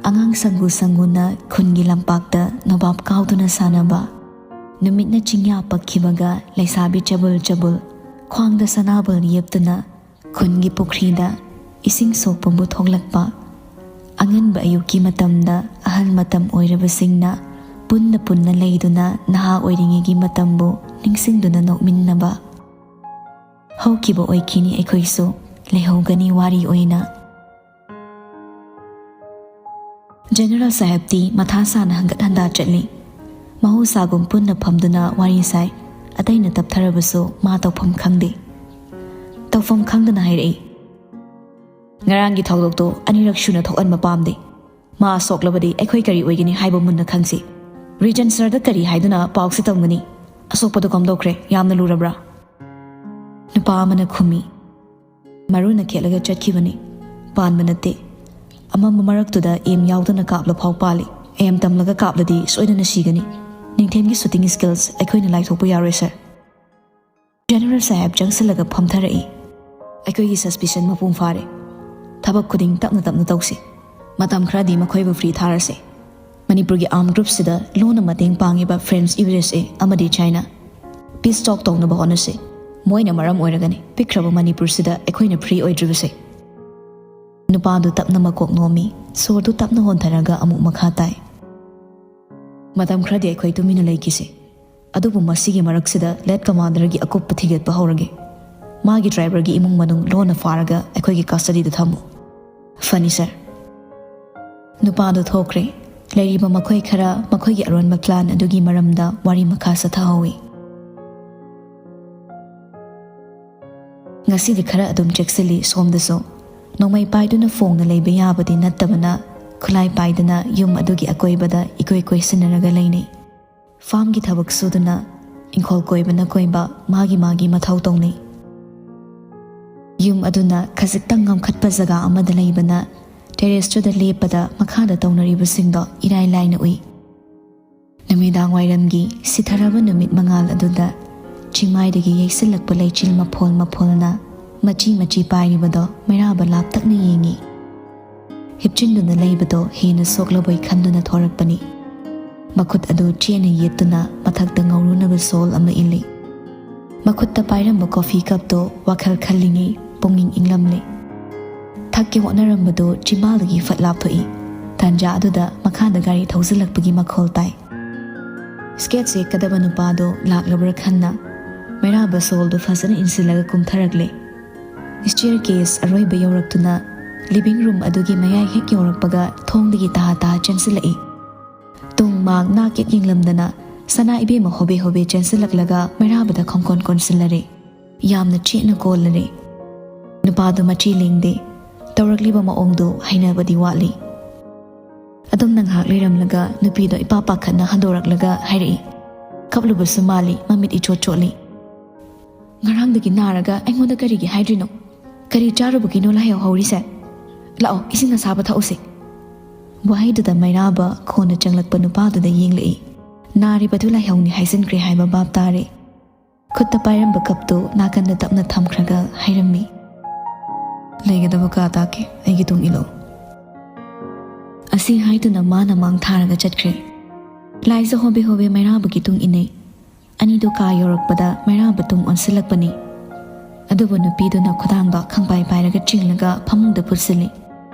ꯑꯉꯥꯡ ꯁꯪꯒꯨ ꯁꯪꯒꯨꯅ ꯈꯨꯟꯒꯤ ꯂꯝꯄꯥꯛꯇ ꯅꯣꯕꯥꯞ ꯀꯥꯎꯗꯨꯅ ꯁꯥꯟꯅꯕ, ꯅꯨꯃꯤꯠꯅ ꯆꯤꯡꯌꯥ ꯄꯛꯈꯤꯕꯒ ꯂꯩꯁꯥꯕꯤ ꯆꯕꯨꯜ ꯆꯕꯨꯜ ꯈ꯭ꯋꯥꯡꯗ ꯁꯅꯥꯕꯨꯜ ꯌꯦꯞꯇꯨꯅ ꯈꯨꯟꯒꯤ ꯄꯨꯈ꯭ꯔꯤꯗ ꯏꯁꯤꯡ ꯁꯣꯛꯄꯕꯨ ꯊꯣꯛꯂꯛꯄ, ꯑꯉꯟꯕ ꯑꯌꯨꯛꯀꯤ ꯃꯇꯝꯗ ꯑꯍꯜ ꯃꯇꯝ ꯑꯣꯏꯔꯕꯁꯤꯡꯅ ꯄꯨꯟꯅ ꯄꯨꯟꯅ ꯂꯩꯗꯨꯅ ꯅꯍꯥ ꯑꯣꯏꯔꯤꯉꯩꯒꯤ ꯃꯇꯝꯕꯨ ꯅꯤꯡꯁꯤꯡꯗꯨꯅ ꯅꯣꯛꯃꯤꯟꯅꯕ꯫ ꯍꯧꯈꯤꯕ ꯑꯣꯏꯈꯤꯅꯤ ꯑꯩꯈꯣꯏꯁꯨ, ꯂꯩꯍꯧꯒꯅꯤ ꯋꯥꯔꯤ ꯑꯣꯏꯅ꯫ ꯖꯦꯅꯦꯔꯦꯜ ꯁꯥꯍꯦꯕꯇꯤ ꯃꯊꯥ ꯁꯥꯅ ꯍꯪꯒꯠ ꯍꯟꯗꯥ ꯆꯠꯂꯤ꯫ ꯃꯍꯧꯁꯥꯒꯨꯝ ꯄꯨꯟꯅ ꯐꯝꯗꯨꯅ ꯋꯥꯔꯤ ꯁꯥꯏ꯫ ꯑꯇꯩꯅ ꯇꯞꯊꯔꯕꯁꯨ ꯃꯥ ꯇꯧꯐꯝ ꯈꯪꯗꯦ꯫ ꯇꯧꯐꯝ ꯈꯪꯗꯅ ꯍꯥꯏꯔꯛꯏ, "ꯉꯔꯥꯡꯒꯤ ꯊꯧꯗꯣꯛꯇꯣ ꯑꯅꯤꯔꯛ ꯁꯨꯅ ꯊꯣꯛꯍꯟꯕ ꯄꯥꯝꯗꯦ꯫ ꯃꯥ ꯁꯣꯛꯂꯕꯗꯤ ꯑꯩꯈꯣꯏ ꯀꯔꯤ ꯑꯣꯏꯒꯅꯤ ꯍꯥꯏꯕ ꯃꯨꯟꯅ ꯈꯪꯁꯤ꯫ ꯔꯤꯖꯟ ꯁꯔꯗ ꯀꯔꯤ ꯍꯥꯏꯗꯨꯅ ꯄꯥꯎꯁꯤ ꯇꯝꯒꯅꯤ? ꯑꯁꯣꯛꯄꯗꯨ ꯀꯝꯗꯧꯈ꯭ꯔꯦ? ꯌꯥꯝꯅ ꯂꯨꯔꯕ꯭ꯔꯥ?" ꯅꯨꯄꯥ ꯑꯃꯅ ꯈꯨꯝꯃꯤ, "ꯃꯔꯨꯅ ꯈꯦꯠꯂꯒ ꯆꯠꯈꯤꯕꯅꯤ꯫ ꯄꯥꯟꯕ ꯅꯠꯇꯦ꯫ ꯑꯃꯝꯕ ꯃꯔꯛꯇꯨꯗ ꯑꯦꯝ ꯌꯥꯎꯗꯅ ꯀꯥꯞꯂ ꯐꯥꯎ ꯄꯥꯜꯂꯤ꯫ ꯑꯦꯝ ꯇꯝꯂꯒ ꯀꯥꯞꯂꯗꯤ ꯁꯣꯏꯗꯅ ꯁꯤꯒꯅꯤ꯫ ꯅꯤꯡꯊꯦꯝꯒꯤ ꯁꯨꯇꯤꯡ ꯁ꯭ꯀꯤꯜꯁ ꯑꯩꯈꯣꯏꯅ ꯂꯥꯏꯊꯣꯛꯄ ꯌꯥꯔꯣꯏ, ꯁꯥꯔ꯫ ꯖꯦꯅꯔꯦꯜ ꯁꯥꯍꯦꯕ ꯆꯪꯁꯤꯜꯂꯒ ꯐꯝꯊꯔꯛꯏ꯫ ꯑꯩꯈꯣꯏꯒꯤ ꯁꯁꯄꯤꯁꯟ ꯃꯄꯨꯡ ꯐꯥꯔꯦ꯫ ꯊꯕꯛ ꯈꯨꯗꯤꯡ ꯇꯞꯅ ꯇꯞꯅ ꯇꯧꯁꯤ꯫ ꯃꯇꯝ ꯈꯔꯗꯤ ꯃꯈꯣꯏꯕꯨ ꯐ꯭ꯔꯤ ꯊꯥꯔꯁꯤ꯫ ꯃꯅꯤꯄꯨꯔꯒꯤ ꯑꯥꯔꯝ ꯒ꯭ꯔꯨꯞꯁꯤꯗ ꯂꯣꯟꯅ ꯃꯇꯦꯡ ꯄꯥꯡꯉꯤꯕ ꯐ꯭ꯔꯦꯟꯁ, ꯌꯨ ꯑꯦꯁ ꯑꯦ ꯑꯃꯗꯤ ꯆꯥꯏꯅꯥ꯫ ꯄꯤꯁ ꯇꯣꯛ ꯇꯧꯅꯕ ꯍꯣꯠꯅꯁꯤ꯫ ꯃꯣꯏꯅ ꯃꯔꯝ ꯑꯣꯏꯔꯒꯅꯤ ꯄꯤꯛꯈ꯭ꯔꯕ ꯃꯅꯤꯄꯨꯔꯁꯤꯗ ꯑꯩꯈꯣꯏꯅ ꯐ꯭ꯔꯤ ꯑꯣꯏꯗ꯭ꯔꯤꯕꯁꯦ꯫ ꯅꯨꯄꯥꯗꯨ ꯇꯞꯅ ꯃꯀꯣꯛ ꯅꯣꯝꯃꯤ꯫ ꯁꯣꯔꯗꯨ ꯇꯞꯅ ꯍꯣꯟꯊꯔꯒ ꯑꯃꯨꯛ ꯃꯈꯥ ꯇꯥꯏ꯫ ꯃꯇꯝ ꯈꯔꯗꯤ ꯑꯩꯈꯣꯏ ꯇꯨꯃꯤꯟꯅ ꯂꯩꯈꯤꯁꯤ꯫ ꯑꯗꯨꯕꯨ ꯃꯁꯤꯒꯤ ꯃꯔꯛꯁꯤꯗ ꯂꯦꯠ ꯀꯃꯥꯟꯗꯔꯒꯤ ꯑꯀꯨꯞꯄ ꯊꯤꯒꯠꯄ ꯍꯧꯔꯒꯦ꯫ ꯃꯥꯒꯤ ꯗ꯭ꯔꯥꯏꯚꯔꯒꯤ ꯏꯃꯨꯡ ꯃꯅꯨꯡ ꯂꯣꯟꯅ ꯐꯥꯔꯒ ꯑꯩꯈꯣꯏꯒꯤ ꯀꯁꯇꯗꯤꯗ ꯊꯝꯃꯨ꯫ ꯐꯅꯤ, ꯁꯥꯔ꯫ ꯅꯨꯄꯥꯗꯨ ꯊꯣꯛꯈ꯭ꯔꯦ꯫ ꯂꯩꯔꯤꯕ ꯃꯈꯣꯏ ꯈꯔ ꯃꯈꯣꯏꯒꯤ ꯑꯔꯣꯟꯕ ꯄ꯭ꯂꯥꯟ ꯑꯗꯨꯒꯤ ꯃꯔꯝꯗ ꯋꯥꯔꯤ ꯃꯈꯥ ꯆꯠꯊꯍꯧꯏ꯫ ꯉꯁꯤꯗꯤ ꯈꯔ ꯑꯗꯨꯝ ꯆꯦꯛꯁꯤꯜꯂꯤ ꯁꯣꯝꯗꯁꯨ꯫ ꯅꯣꯡꯃꯩ ꯄꯥꯏꯗꯨꯅ ꯐꯣꯡꯅ ꯂꯩꯕ ꯌꯥꯕꯗꯤ ꯅꯠꯇꯕꯅ, ꯈꯨꯠꯂꯥꯏ ꯄꯥꯏꯗꯨꯅ ꯌꯨꯝ ꯑꯗꯨꯒꯤ ꯑꯀꯣꯏꯕꯗ ꯏꯀꯣꯏ ꯀꯣꯏꯁꯤꯟꯅꯔꯒ ꯂꯩꯅꯩ꯫ ꯐꯥꯝꯒꯤ ꯊꯕꯛ ꯁꯨꯗꯨꯅ, ꯏꯪꯈꯣꯜ ꯀꯣꯏꯕꯅ ꯀꯣꯏꯕ, ꯃꯥꯒꯤ ꯃꯥꯒꯤ ꯃꯊꯧ ꯇꯧꯅꯩ꯫ ꯌꯨꯝ ꯑꯗꯨꯅ ꯈꯖꯤꯛꯇꯪ ꯉꯝꯈꯠꯄ ꯖꯒꯥ ꯑꯃꯗ ꯂꯩꯕꯅ, ꯇꯦꯔꯦꯁꯇꯨꯗ ꯂꯦꯞꯄꯗ ꯃꯈꯥꯗ ꯇꯧꯅꯔꯤꯕꯁꯤꯡꯗꯣ ꯏꯔꯥꯏ ꯂꯥꯏꯅ ꯎꯏ꯫ ꯅꯨꯃꯤꯗꯥꯡ ꯋꯥꯏꯔꯝꯒꯤ ꯁꯤꯊꯔꯕ ꯅꯨꯃꯤꯠ ꯃꯉꯥꯜ ꯑꯗꯨꯗ ꯆꯤꯡꯃꯥꯏꯗꯒꯤ ꯌꯩꯁꯤꯜꯂꯛꯄ ꯂꯩꯆꯤꯜ ꯃꯐꯣꯜ ꯃꯐꯣꯜꯅ ꯃꯆꯤ ꯃꯆꯤ ꯄꯥꯏꯔꯤꯕꯗꯣ ꯃꯩꯔꯥꯕ ꯂꯥꯞꯇꯛꯅ ꯌꯦꯡꯉꯤ꯫ ꯍꯤꯞꯆꯤꯟꯗꯨꯅ ꯂꯩꯕꯗꯣ ꯍꯦꯟꯅ ꯁꯣꯛꯂꯕꯣꯏ ꯈꯟꯗꯨꯅ ꯊꯣꯔꯛꯄꯅꯤ꯫ ꯃꯈꯨꯠ ꯑꯗꯨ ꯆꯦꯠꯅ ꯌꯦꯠꯇꯨꯅ ꯃꯊꯛꯇ ꯉꯧꯔꯨꯅꯕ ꯁꯣꯜ ꯑꯃ ꯏꯜꯂꯤ꯫ ꯃꯈꯨꯠꯇ ꯄꯥꯏꯔꯝꯕ ꯀꯣꯐꯤ ꯀꯞꯇꯣ ꯋꯥꯈꯜ ꯈꯜꯂꯤꯉꯩ ꯄꯨꯛꯅꯤꯡ ꯏꯪꯂꯝꯂꯦ꯫ ꯊꯛꯀꯦ ꯍꯣꯠꯅꯔꯝꯕꯗꯨ ꯆꯤꯝꯕꯥꯜꯗꯒꯤ ꯐꯠ ꯂꯥꯞꯊꯣꯛꯏ꯫ ꯇꯥꯟꯖꯥ ꯑꯗꯨꯗ ꯃꯈꯥꯗ ꯒꯥꯔꯤ ꯊꯧꯖꯤꯜꯂꯛꯄꯒꯤ ꯃꯈꯣꯜ ꯇꯥꯏ꯫ ꯁ꯭ꯀꯦꯠꯁ ꯌꯦꯛꯀꯗꯕ ꯅꯨꯄꯥꯗꯣ ꯂꯥꯛꯂꯕ꯭ꯔꯥ ꯈꯟꯅ ꯃꯩꯔꯥꯕ ꯁꯣꯜꯗꯨ ꯐꯖꯅ ꯏꯟꯁꯤꯜꯂꯒ ꯀꯨꯝꯊꯔꯛꯂꯦ꯫ ꯁ꯭ꯇꯤꯌꯔ ꯀꯦꯁ ꯑꯔꯣꯏꯕ ꯌꯧꯔꯛꯇꯨꯅ ꯂꯤꯚꯤꯡ ꯔꯨꯝ ꯑꯗꯨꯒꯤ ꯃꯌꯥꯏ ꯍꯦꯛ ꯌꯧꯔꯛꯄꯒ ꯊꯣꯡꯗꯒꯤ ꯇꯍꯥ ꯇꯍꯥ ꯆꯦꯟꯁꯤꯜꯂꯛꯏ꯫ ꯇꯨꯡ ꯃꯥꯡ ꯅꯥ ꯀꯦꯠ ꯌꯦꯡꯂꯝꯗꯅ ꯁꯅꯥ ꯏꯕꯦꯝꯃ ꯍꯣꯕꯦ ꯍꯣꯕꯦ ꯆꯦꯟꯁꯤꯜꯂꯛꯂꯒ ꯃꯩꯔꯥꯕꯗ ꯈꯣꯡꯀꯣꯟ ꯀꯣꯟꯁꯤꯜꯂꯔꯦ꯫ ꯌꯥꯝꯅ ꯆꯦꯠꯅ ꯀꯣꯜꯂꯔꯦ꯫ ꯅꯨꯄꯥꯗꯨ ꯃꯆꯤ ꯂꯦꯡꯗꯦ꯫ ꯇꯧꯔꯛꯂꯤꯕ ꯃꯑꯣꯡꯗꯨ ꯍꯩꯅꯕꯗꯤ ꯋꯥꯠꯂꯤ꯫ ꯑꯗꯨꯝꯅ ꯉꯥꯏꯍꯥꯛ ꯂꯩꯔꯝꯂꯒ ꯅꯨꯄꯤꯗꯣ ꯏꯄꯥ ꯄꯥꯈꯠꯅ ꯍꯟꯗꯣꯔꯛꯂꯒ ꯍꯥꯏꯔꯛꯏ꯫ ꯀꯞꯂꯨꯕꯁꯨ ꯃꯥꯜꯂꯤ, ꯃꯃꯤꯠ ꯏꯆꯣꯠ ꯆꯣꯠꯂꯤ꯫ "ꯉꯔꯥꯡꯗꯒꯤ ꯅꯥꯔꯒ ꯑꯩꯉꯣꯟꯗ ꯀꯔꯤꯒꯤ ꯍꯥꯏꯗ꯭ꯔꯤꯅꯣ? ꯀꯔꯤ ꯆꯥꯔꯨꯕꯒꯤꯅꯣ ꯂꯥꯏꯍꯧ ꯍꯧꯔꯤꯁꯦ?" ꯂꯥꯛꯑꯣ, ꯏꯁꯤꯡ ꯑꯁꯥꯕ ꯊꯛꯎꯁꯦ꯫ ꯋꯥꯍꯩꯗꯨꯗ ꯃꯩꯔꯥꯕ ꯈꯣꯟꯅ ꯆꯪꯂꯛꯄ ꯅꯨꯄꯥꯗꯨꯗ ꯌꯦꯡꯂꯛꯏ꯫ ꯅꯥꯔꯤꯕꯗꯨ ꯂꯥꯏꯍꯧꯅꯤ ꯍꯥꯏꯖꯤꯟꯈ꯭ꯔꯦ ꯍꯥꯏꯕ ꯚꯥꯞ ꯇꯥꯔꯦ꯫ ꯈꯨꯠꯇ ꯄꯥꯏꯔꯝꯕ ꯀꯞꯇꯨ ꯅꯥꯀꯟꯗ ꯇꯞꯅ ꯊꯝꯈ꯭ꯔꯒ ꯍꯥꯏꯔꯝꯃꯤ, "ꯂꯩꯒꯗꯕ ꯀꯥ ꯇꯥꯛꯀꯦ, ꯑꯩꯒꯤ ꯇꯨꯡ ꯏꯜꯂꯣ"꯫ ꯑꯁꯤ ꯍꯥꯏꯗꯨꯅ ꯃꯥꯅ ꯃꯥꯡ ꯊꯥꯔꯒ ꯆꯠꯈ꯭ꯔꯦ꯫ ꯂꯥꯏꯖ ꯍꯣꯕꯦ ꯍꯣꯕꯦ ꯃꯩꯔꯥꯕꯒꯤ ꯇꯨꯡ ꯏꯟꯅꯩ꯫ ꯑꯅꯤꯗꯨ ꯀꯥ ꯌꯧꯔꯛꯄꯗ ꯃꯩꯔꯥꯕ ꯇꯨꯡ ꯑꯣꯟꯁꯤꯜꯂꯛꯄꯅꯤ꯫ ꯑꯗꯨꯕꯨ ꯅꯨꯄꯤꯗꯨꯅ ꯈꯨꯗꯥꯡꯗ ꯈꯪꯄꯥꯏ ꯄꯥꯏꯔꯒ ꯆꯤꯡꯂꯒ ꯐꯃꯨꯡꯗ ꯄꯨꯠꯁꯤꯜꯂꯤ꯫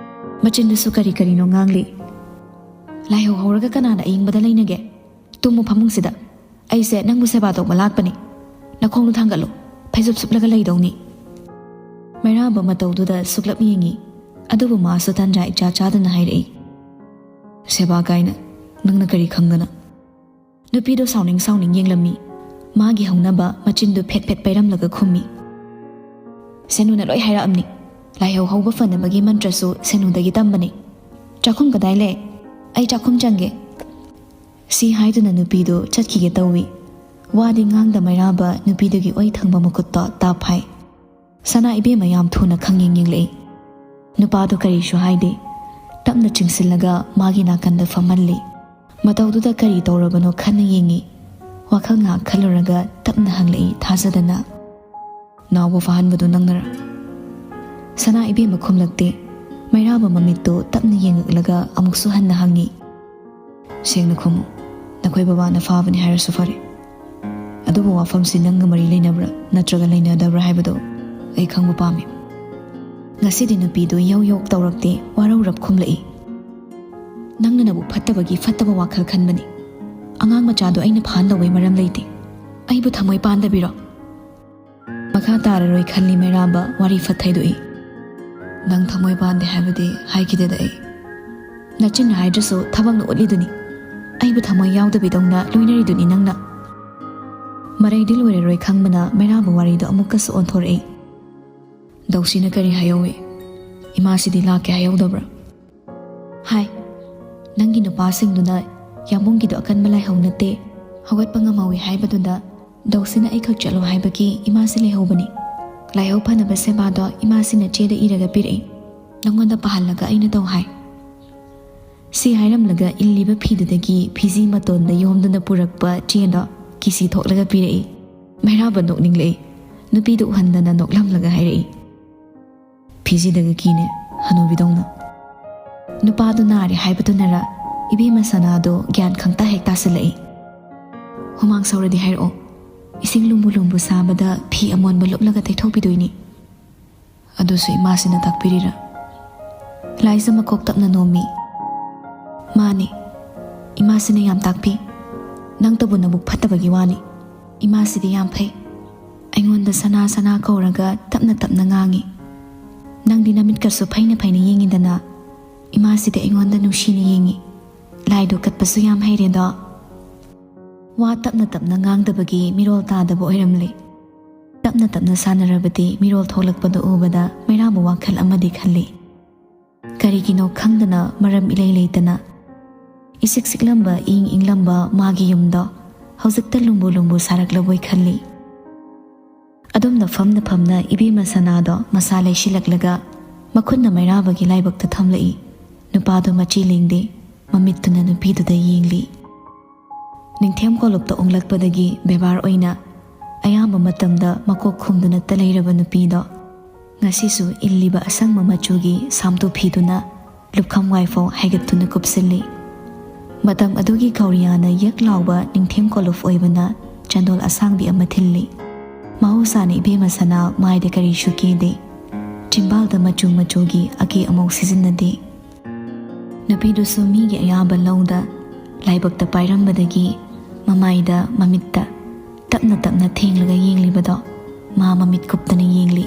ꯃꯆꯤꯟꯗꯁꯨ ꯀꯔꯤ ꯀꯔꯤꯅꯣ ꯉꯥꯡꯂꯤ꯫ "ꯂꯥꯏꯍꯧ ꯍꯧꯔꯒ ꯀꯅꯥꯅ ꯑꯏꯪꯕꯗ ꯂꯩꯅꯒꯦ? ꯇꯨꯝꯃꯨ ꯐꯃꯨꯡꯁꯤꯗ꯫ ꯑꯩꯁꯦ ꯅꯪꯕꯨ ꯁꯦꯕꯥ ꯇꯧꯕ ꯂꯥꯛꯄꯅꯤ꯫ ꯅꯈꯣꯡꯗꯨ ꯊꯥꯡꯒꯠꯂꯨ꯫ ꯐꯩꯖꯨꯞ ꯁꯨꯞꯂꯒ ꯂꯩꯗꯧꯅꯤ"꯫ ꯃꯩꯔꯥꯕ ꯃꯇꯧꯗꯨꯗ ꯁꯨꯛꯂꯞ ꯌꯦꯡꯉꯤ꯫ ꯑꯗꯨꯕꯨ ꯃꯥꯁꯨ ꯇꯟꯖꯥ ꯏꯆꯥ ꯆꯥꯗꯅ ꯍꯥꯏꯔꯛꯏ, "ꯁꯦꯕꯥ ꯀꯥꯏꯅ? ꯅꯪꯅ ꯀꯔꯤ ꯈꯪꯗꯅ?" ꯅꯨꯄꯤꯗꯣ ꯁꯥꯎꯅꯤꯡ ꯁꯥꯎꯅꯤꯡ ꯌꯦꯡꯂꯝꯃꯤ꯫ ꯃꯥꯒꯤ ꯍꯧꯅꯕ ꯃꯆꯤꯟꯗꯨ ꯐꯦꯠ ꯐꯦꯠ ꯄꯩꯔꯝꯂꯒ ꯈꯨꯝꯃꯤ, "ꯁꯦꯅꯨꯅ ꯂꯣꯏ ꯍꯥꯏꯔꯛꯑꯝꯅꯤ꯫ ꯂꯥꯏꯍꯧ ꯍꯧꯕ ꯐꯅꯕꯒꯤ ꯃꯟꯇ꯭ꯔꯁꯨ ꯁꯦꯅꯨꯗꯒꯤ ꯇꯝꯕꯅꯤ꯫ ꯆꯥꯛꯈꯨꯝ ꯀꯗꯥꯏ ꯂꯩ? ꯑꯩ ꯆꯥꯛꯈꯨꯝ ꯆꯪꯒꯦ"꯫ ꯁꯤ ꯍꯥꯏꯗꯨꯅ ꯅꯨꯄꯤꯗꯨ ꯆꯠꯈꯤꯒꯦ ꯇꯧꯏ꯫ ꯋꯥꯗꯤ ꯉꯥꯡꯗ ꯃꯩꯔꯥꯕ ꯅꯨꯄꯤꯗꯨꯒꯤ ꯑꯣꯏ ꯊꯪꯕ ꯃꯈꯨꯠꯇ ꯇꯥꯞ ꯍꯥꯏ꯫ ꯁꯅꯥ ꯏꯕꯦꯝꯃ ꯌꯥꯝ ꯊꯨꯅ ꯈꯪꯌꯦꯡ ꯌꯦꯡꯂꯛꯏ꯫ ꯅꯨꯄꯥꯗꯨ ꯀꯔꯤꯁꯨ ꯍꯥꯏꯗꯦ꯫ ꯇꯞꯅ ꯆꯤꯡꯁꯤꯜꯂꯒ ꯃꯥꯒꯤ ꯅꯥꯀꯟꯗ ꯐꯝꯍꯜꯂꯤ꯫ ꯃꯇꯧꯗꯨꯗ ꯀꯔꯤ ꯇꯧꯔꯕꯅꯣ ꯈꯟꯅ ꯌꯦꯡꯉꯤ꯫ ꯋꯥꯈꯜ ꯉꯥꯏꯍꯥꯛ ꯈꯜꯂꯨꯔꯒ ꯇꯞꯅ ꯍꯪꯂꯛꯏ ꯊꯥꯖꯗꯅ, "ꯅꯥꯎꯕ ꯐꯥꯍꯟꯕꯗꯨ ꯅꯪꯅꯔ?" ꯁꯅꯥ ꯏꯕꯦꯝꯃ ꯈꯨꯝꯂꯛꯇꯦ꯫ ꯃꯩꯔꯥꯕ ꯃꯃꯤꯠꯇꯨ ꯇꯞꯅ ꯌꯦꯡꯉꯛꯂꯒ ꯑꯃꯨꯛꯁꯨ ꯍꯟꯅ ꯍꯪꯉꯤ, "ꯁꯦꯡꯅ ꯈꯨꯝꯃꯨ, ꯅꯈꯣꯏ ꯕꯕꯥꯅ ꯐꯥꯕꯅꯤ ꯍꯥꯏꯔꯁꯨ ꯐꯔꯦ꯫ ꯑꯗꯨꯕꯨ ꯋꯥꯐꯝꯁꯤ ꯅꯪꯒ ꯃꯔꯤ ꯂꯩꯅꯕ꯭ꯔꯥ ꯅꯠꯇ꯭ꯔꯒ ꯂꯩꯅꯗꯕ꯭ꯔꯥ ꯍꯥꯏꯕꯗꯨ ꯑꯩ ꯈꯪꯕ ꯄꯥꯝꯃꯤ"꯫ ꯉꯁꯤꯗꯤ ꯅꯨꯄꯤꯗꯨ ꯌꯧ ꯌꯧ ꯇꯧꯔꯛꯇꯦ, ꯋꯥꯔꯧꯔꯞ ꯈꯨꯝꯂꯛꯏ, "ꯅꯪꯅ ꯅꯕꯨ ꯐꯠꯇꯕꯒꯤ ꯐꯠꯇꯕ ꯋꯥꯈꯜ ꯈꯟꯕꯅꯤ꯫ ꯑꯉꯥꯡ ꯃꯆꯥꯗꯣ ꯑꯩꯅ ꯐꯥꯍꯟꯗꯧꯕꯩ ꯃꯔꯝ ꯂꯩꯇꯦ꯫ ꯑꯩꯕꯨ ꯊꯃꯣꯏ ꯄꯥꯟꯗꯕꯤꯔꯣ?" ꯃꯈꯥ ꯇꯥꯔꯔꯣꯏ ꯈꯜꯂꯤ ꯃꯩꯔꯥꯕ ꯋꯥꯔꯤ ꯐꯠ ꯊꯩꯗꯣꯛꯏ꯫ "ꯅꯪ ꯊꯃꯣꯏ ꯄꯥꯟꯗꯦ ꯍꯥꯏꯕꯗꯤ ꯍꯥꯏꯈꯤꯗꯦꯗ ꯑꯩ꯫ ꯅꯆꯤꯟ ꯍꯥꯏꯗ꯭ꯔꯁꯨ ꯊꯕꯛꯅ ꯎꯠꯂꯤꯗꯨꯅꯤ꯫ ꯑꯩꯕꯨ ꯊꯃꯣꯏ ꯌꯥꯎꯗꯕꯤꯗꯧꯅ ꯂꯣꯏꯅꯔꯤꯗꯨꯅꯤ ꯅꯪꯅ"꯫ ꯃꯔꯩꯗꯤ ꯂꯣꯏꯔꯔꯣꯏ ꯈꯪꯕꯅ ꯃꯩꯔꯥꯕ ꯋꯥꯔꯤꯗꯨ ꯑꯃꯨꯛꯀꯁꯨ ꯑꯣꯟꯊꯣꯔꯛꯏ꯫ "ꯗꯧꯁꯤꯅ ꯀꯔꯤ ꯍꯥꯏꯍꯧꯏ? ꯏꯃꯥꯁꯤꯗꯤ ꯂꯥꯛꯀꯦ ꯍꯥꯏꯍꯧꯗꯕ꯭ꯔꯥ?" "ꯍꯥꯏ, ꯅꯪꯒꯤ ꯅꯨꯄꯥꯁꯤꯡꯗꯨꯅ ꯌꯥꯝꯕꯨꯡꯒꯤꯗꯣ ꯑꯀꯟꯕ ꯂꯥꯏꯍꯧ ꯅꯠꯇꯦ, ꯍꯧꯒꯠꯄ ꯉꯝꯍꯧꯏ ꯍꯥꯏꯕꯗꯨꯗ ꯗꯧꯁꯤꯅ ꯑꯩꯈꯛ ꯆꯠꯂꯣ ꯍꯥꯏꯕꯒꯤ ꯏꯃꯥꯁꯤ ꯂꯩꯍꯧꯕꯅꯤ꯫ ꯂꯥꯏꯍꯧ ꯐꯅꯕ ꯁꯦꯕꯥꯗꯣ ꯏꯃꯥꯁꯤꯅ ꯆꯦꯗ ꯏꯔꯒ ꯄꯤꯔꯛꯏ"꯫ ꯅꯪꯉꯣꯟꯗ ꯄꯥꯍꯜꯂꯒ ꯑꯩꯅ ꯇꯧ ꯍꯥꯏ꯫ ꯁꯤ ꯍꯥꯏꯔꯝꯂꯒ ꯏꯜꯂꯤꯕ ꯐꯤꯗꯨꯗꯒꯤ ꯐꯤꯖꯤ ꯃꯇꯣꯟꯗ ꯌꯣꯝꯗꯨꯅ ꯄꯨꯔꯛꯄ ꯆꯦꯗꯣ ꯀꯤꯁꯤ ꯊꯣꯛꯂꯒ ꯄꯤꯔꯛꯏ꯫ ꯃꯩꯔꯥꯕ ꯅꯣꯛꯅꯤꯡꯂꯛꯏ꯫ ꯅꯨꯄꯤꯗꯨ ꯎꯍꯟꯗꯅ ꯅꯣꯛꯂꯝꯂꯒ ꯍꯥꯏꯔꯛꯏ, "ꯐꯤꯖꯤꯗꯒ ꯀꯤꯅꯦ, ꯍꯅꯨꯕꯤꯗꯧꯅ"꯫ ꯅꯨꯄꯥꯗꯨ ꯅꯥꯔꯦ ꯍꯥꯏꯕꯗꯨꯅꯔ ꯏꯕꯦꯝꯃ ꯁꯅꯥꯗꯣ ꯒ꯭ꯌꯥꯟ ꯈꯪꯇ ꯍꯦꯛ ꯇꯥꯁꯤꯜꯂꯛꯏ꯫ "ꯍꯨꯃꯥꯡ ꯁꯧꯔꯗꯤ ꯍꯥꯏꯔꯛꯑꯣ, ꯏꯁꯤꯡ ꯂꯨꯝꯕꯨ ꯂꯨꯝꯕꯨ ꯁꯥꯕꯗ ꯐꯤ ꯑꯃꯣꯟꯕ ꯂꯨꯞꯂꯒ ꯇꯩꯊꯣꯛꯄꯤꯗꯣꯏꯅꯤ"꯫ ꯑꯗꯨꯁꯨ ꯏꯃꯥꯁꯤꯅ ꯇꯥꯛꯄꯤꯔꯤꯔꯥ? ꯂꯥꯏꯖ ꯃꯀꯣꯛ ꯇꯞꯅ ꯅꯣꯝꯃꯤ꯫ "ꯃꯥꯅꯤ, ꯏꯃꯥꯁꯤꯅ ꯌꯥꯝ ꯇꯥꯛꯄꯤ꯫ ꯅꯪꯇꯕꯨ ꯅꯕꯨꯛ ꯐꯠꯇꯕꯒꯤ ꯋꯥꯅꯤ꯫ ꯏꯃꯥꯁꯤꯗꯤ ꯌꯥꯝ ꯐꯩ꯫ ꯑꯩꯉꯣꯟꯗ ꯁꯅꯥ ꯁꯅꯥ ꯀꯧꯔꯒ ꯇꯞꯅ ꯇꯞꯅ ꯉꯥꯡꯉꯤ꯫ ꯅꯪꯗꯤ ꯅꯃꯤꯠꯀꯁꯨ ꯐꯩꯅ ꯐꯩꯅ ꯌꯦꯡꯉꯤꯗꯅ꯫ ꯏꯃꯥꯁꯤꯗꯤ ꯑꯩꯉꯣꯟꯗ ꯅꯨꯡꯁꯤꯅ ꯌꯦꯡꯉꯤ꯫ ꯂꯥꯏꯗꯣ ꯀꯠꯄꯁꯨ ꯌꯥꯝ ꯍꯩꯔꯦꯗꯣ"꯫ ꯋꯥ ꯇꯞꯅ ꯇꯞꯅ ꯉꯥꯡꯗꯕꯒꯤ ꯃꯤꯔꯣꯜ ꯇꯥꯗꯕ ꯑꯣꯏꯔꯝꯂꯦ꯫ ꯇꯞꯅ ꯇꯞꯅ ꯁꯥꯟꯅꯔꯕꯗꯤ ꯃꯤꯔꯣꯜ ꯊꯣꯛꯂꯛꯄꯗꯨ ꯎꯕꯗ ꯃꯩꯔꯥꯕ ꯋꯥꯈꯜ ꯑꯃꯗꯤ ꯈꯜꯂꯤ꯫ ꯀꯔꯤꯒꯤꯅꯣ ꯈꯪꯗꯅ, ꯃꯔꯝ ꯏꯂꯩ ꯂꯩꯇꯅ ꯏꯁꯤꯛ ꯁꯤꯛꯂꯝꯕ, ꯏꯪ ꯏꯪꯂꯝꯕ ꯃꯥꯒꯤ ꯌꯨꯝꯗꯣ ꯍꯧꯖꯤꯛꯇ ꯂꯨꯝꯕꯨ ꯂꯨꯝꯕꯨ ꯁꯥꯔꯛꯂꯕꯣꯏ ꯈꯜꯂꯤ꯫ ꯑꯗꯨꯝꯅ ꯐꯝꯅ ꯐꯝꯅ ꯏꯕꯦꯝꯃ ꯁꯅꯥꯗꯣ ꯃꯁꯥ ꯂꯩꯁꯤꯜꯂꯛꯂꯒ ꯃꯈꯨꯠꯅ ꯃꯩꯔꯥꯕꯒꯤ ꯂꯥꯏꯕꯛꯇ ꯊꯝꯂꯛꯏ꯫ ꯅꯨꯄꯥꯗꯣ ꯃꯆꯤ ꯂꯦꯡꯗꯦ, ꯃꯃꯤꯠꯇꯨꯅ ꯅꯨꯄꯤꯗꯨꯗ ꯌꯦꯡꯂꯤ꯫ ꯅꯤꯡꯊꯦꯝ ꯀꯣꯂꯨꯞꯇ ꯑꯣꯡꯂꯛꯄꯗꯒꯤ ꯕꯦꯕꯥꯔ ꯑꯣꯏꯅ ꯑꯌꯥꯝꯕ ꯃꯇꯝꯗ ꯃꯀꯣꯛ ꯈꯨꯝꯗꯨꯅꯇ ꯂꯩꯔꯕ ꯅꯨꯄꯤꯗꯣ ꯉꯁꯤꯁꯨ ꯏꯜꯂꯤꯕ ꯑꯁꯪꯕ ꯃꯆꯨꯒꯤ ꯁꯥꯝꯇꯨ ꯐꯤꯗꯨꯅ ꯂꯨꯞꯈꯝ ꯋꯥꯏꯐꯥꯎ ꯍꯥꯏꯒꯠꯇꯨꯅ ꯀꯨꯞꯁꯤꯜꯂꯤ꯫ ꯃꯇꯝ ꯑꯗꯨꯒꯤ ꯒꯧꯔꯤꯌꯥꯅ ꯌꯛ ꯂꯥꯎꯕ ꯅꯤꯡꯊꯦꯝ ꯀꯣꯂꯨꯞ ꯑꯣꯏꯕꯅ ꯆꯟꯗꯣꯜ ꯑꯁꯥꯡꯕꯤ ꯑꯃ ꯊꯤꯜꯂꯤ꯫ ꯃꯍꯧꯁꯥꯅ ꯏꯕꯦꯝꯃ ꯁꯅꯥ ꯃꯥꯏꯗ ꯀꯔꯤꯁꯨ ꯀꯦꯗꯦ꯫ ꯆꯤꯝꯕꯥꯜꯗ ꯃꯆꯨ ꯃꯆꯨꯒꯤ ꯑꯀꯦ ꯑꯃꯧ ꯁꯤꯖꯤꯟꯅꯗꯦ꯫ ꯅꯨꯄꯤꯗꯨꯁꯨ ꯃꯤꯒꯤ ꯑꯌꯥꯕ ꯂꯧꯗ ꯂꯥꯏꯕꯛꯇ ꯄꯥꯏꯔꯝꯕꯗꯒꯤ ꯃꯃꯥꯏꯗ ꯃꯃꯤꯠꯇ ꯇꯞꯅ ꯇꯞꯅ ꯊꯦꯡꯂꯒ ꯌꯦꯡꯂꯤꯕꯗꯣ ꯃꯥ ꯃꯃꯤꯠ ꯀꯨꯞꯇꯅ ꯌꯦꯡꯂꯤ꯫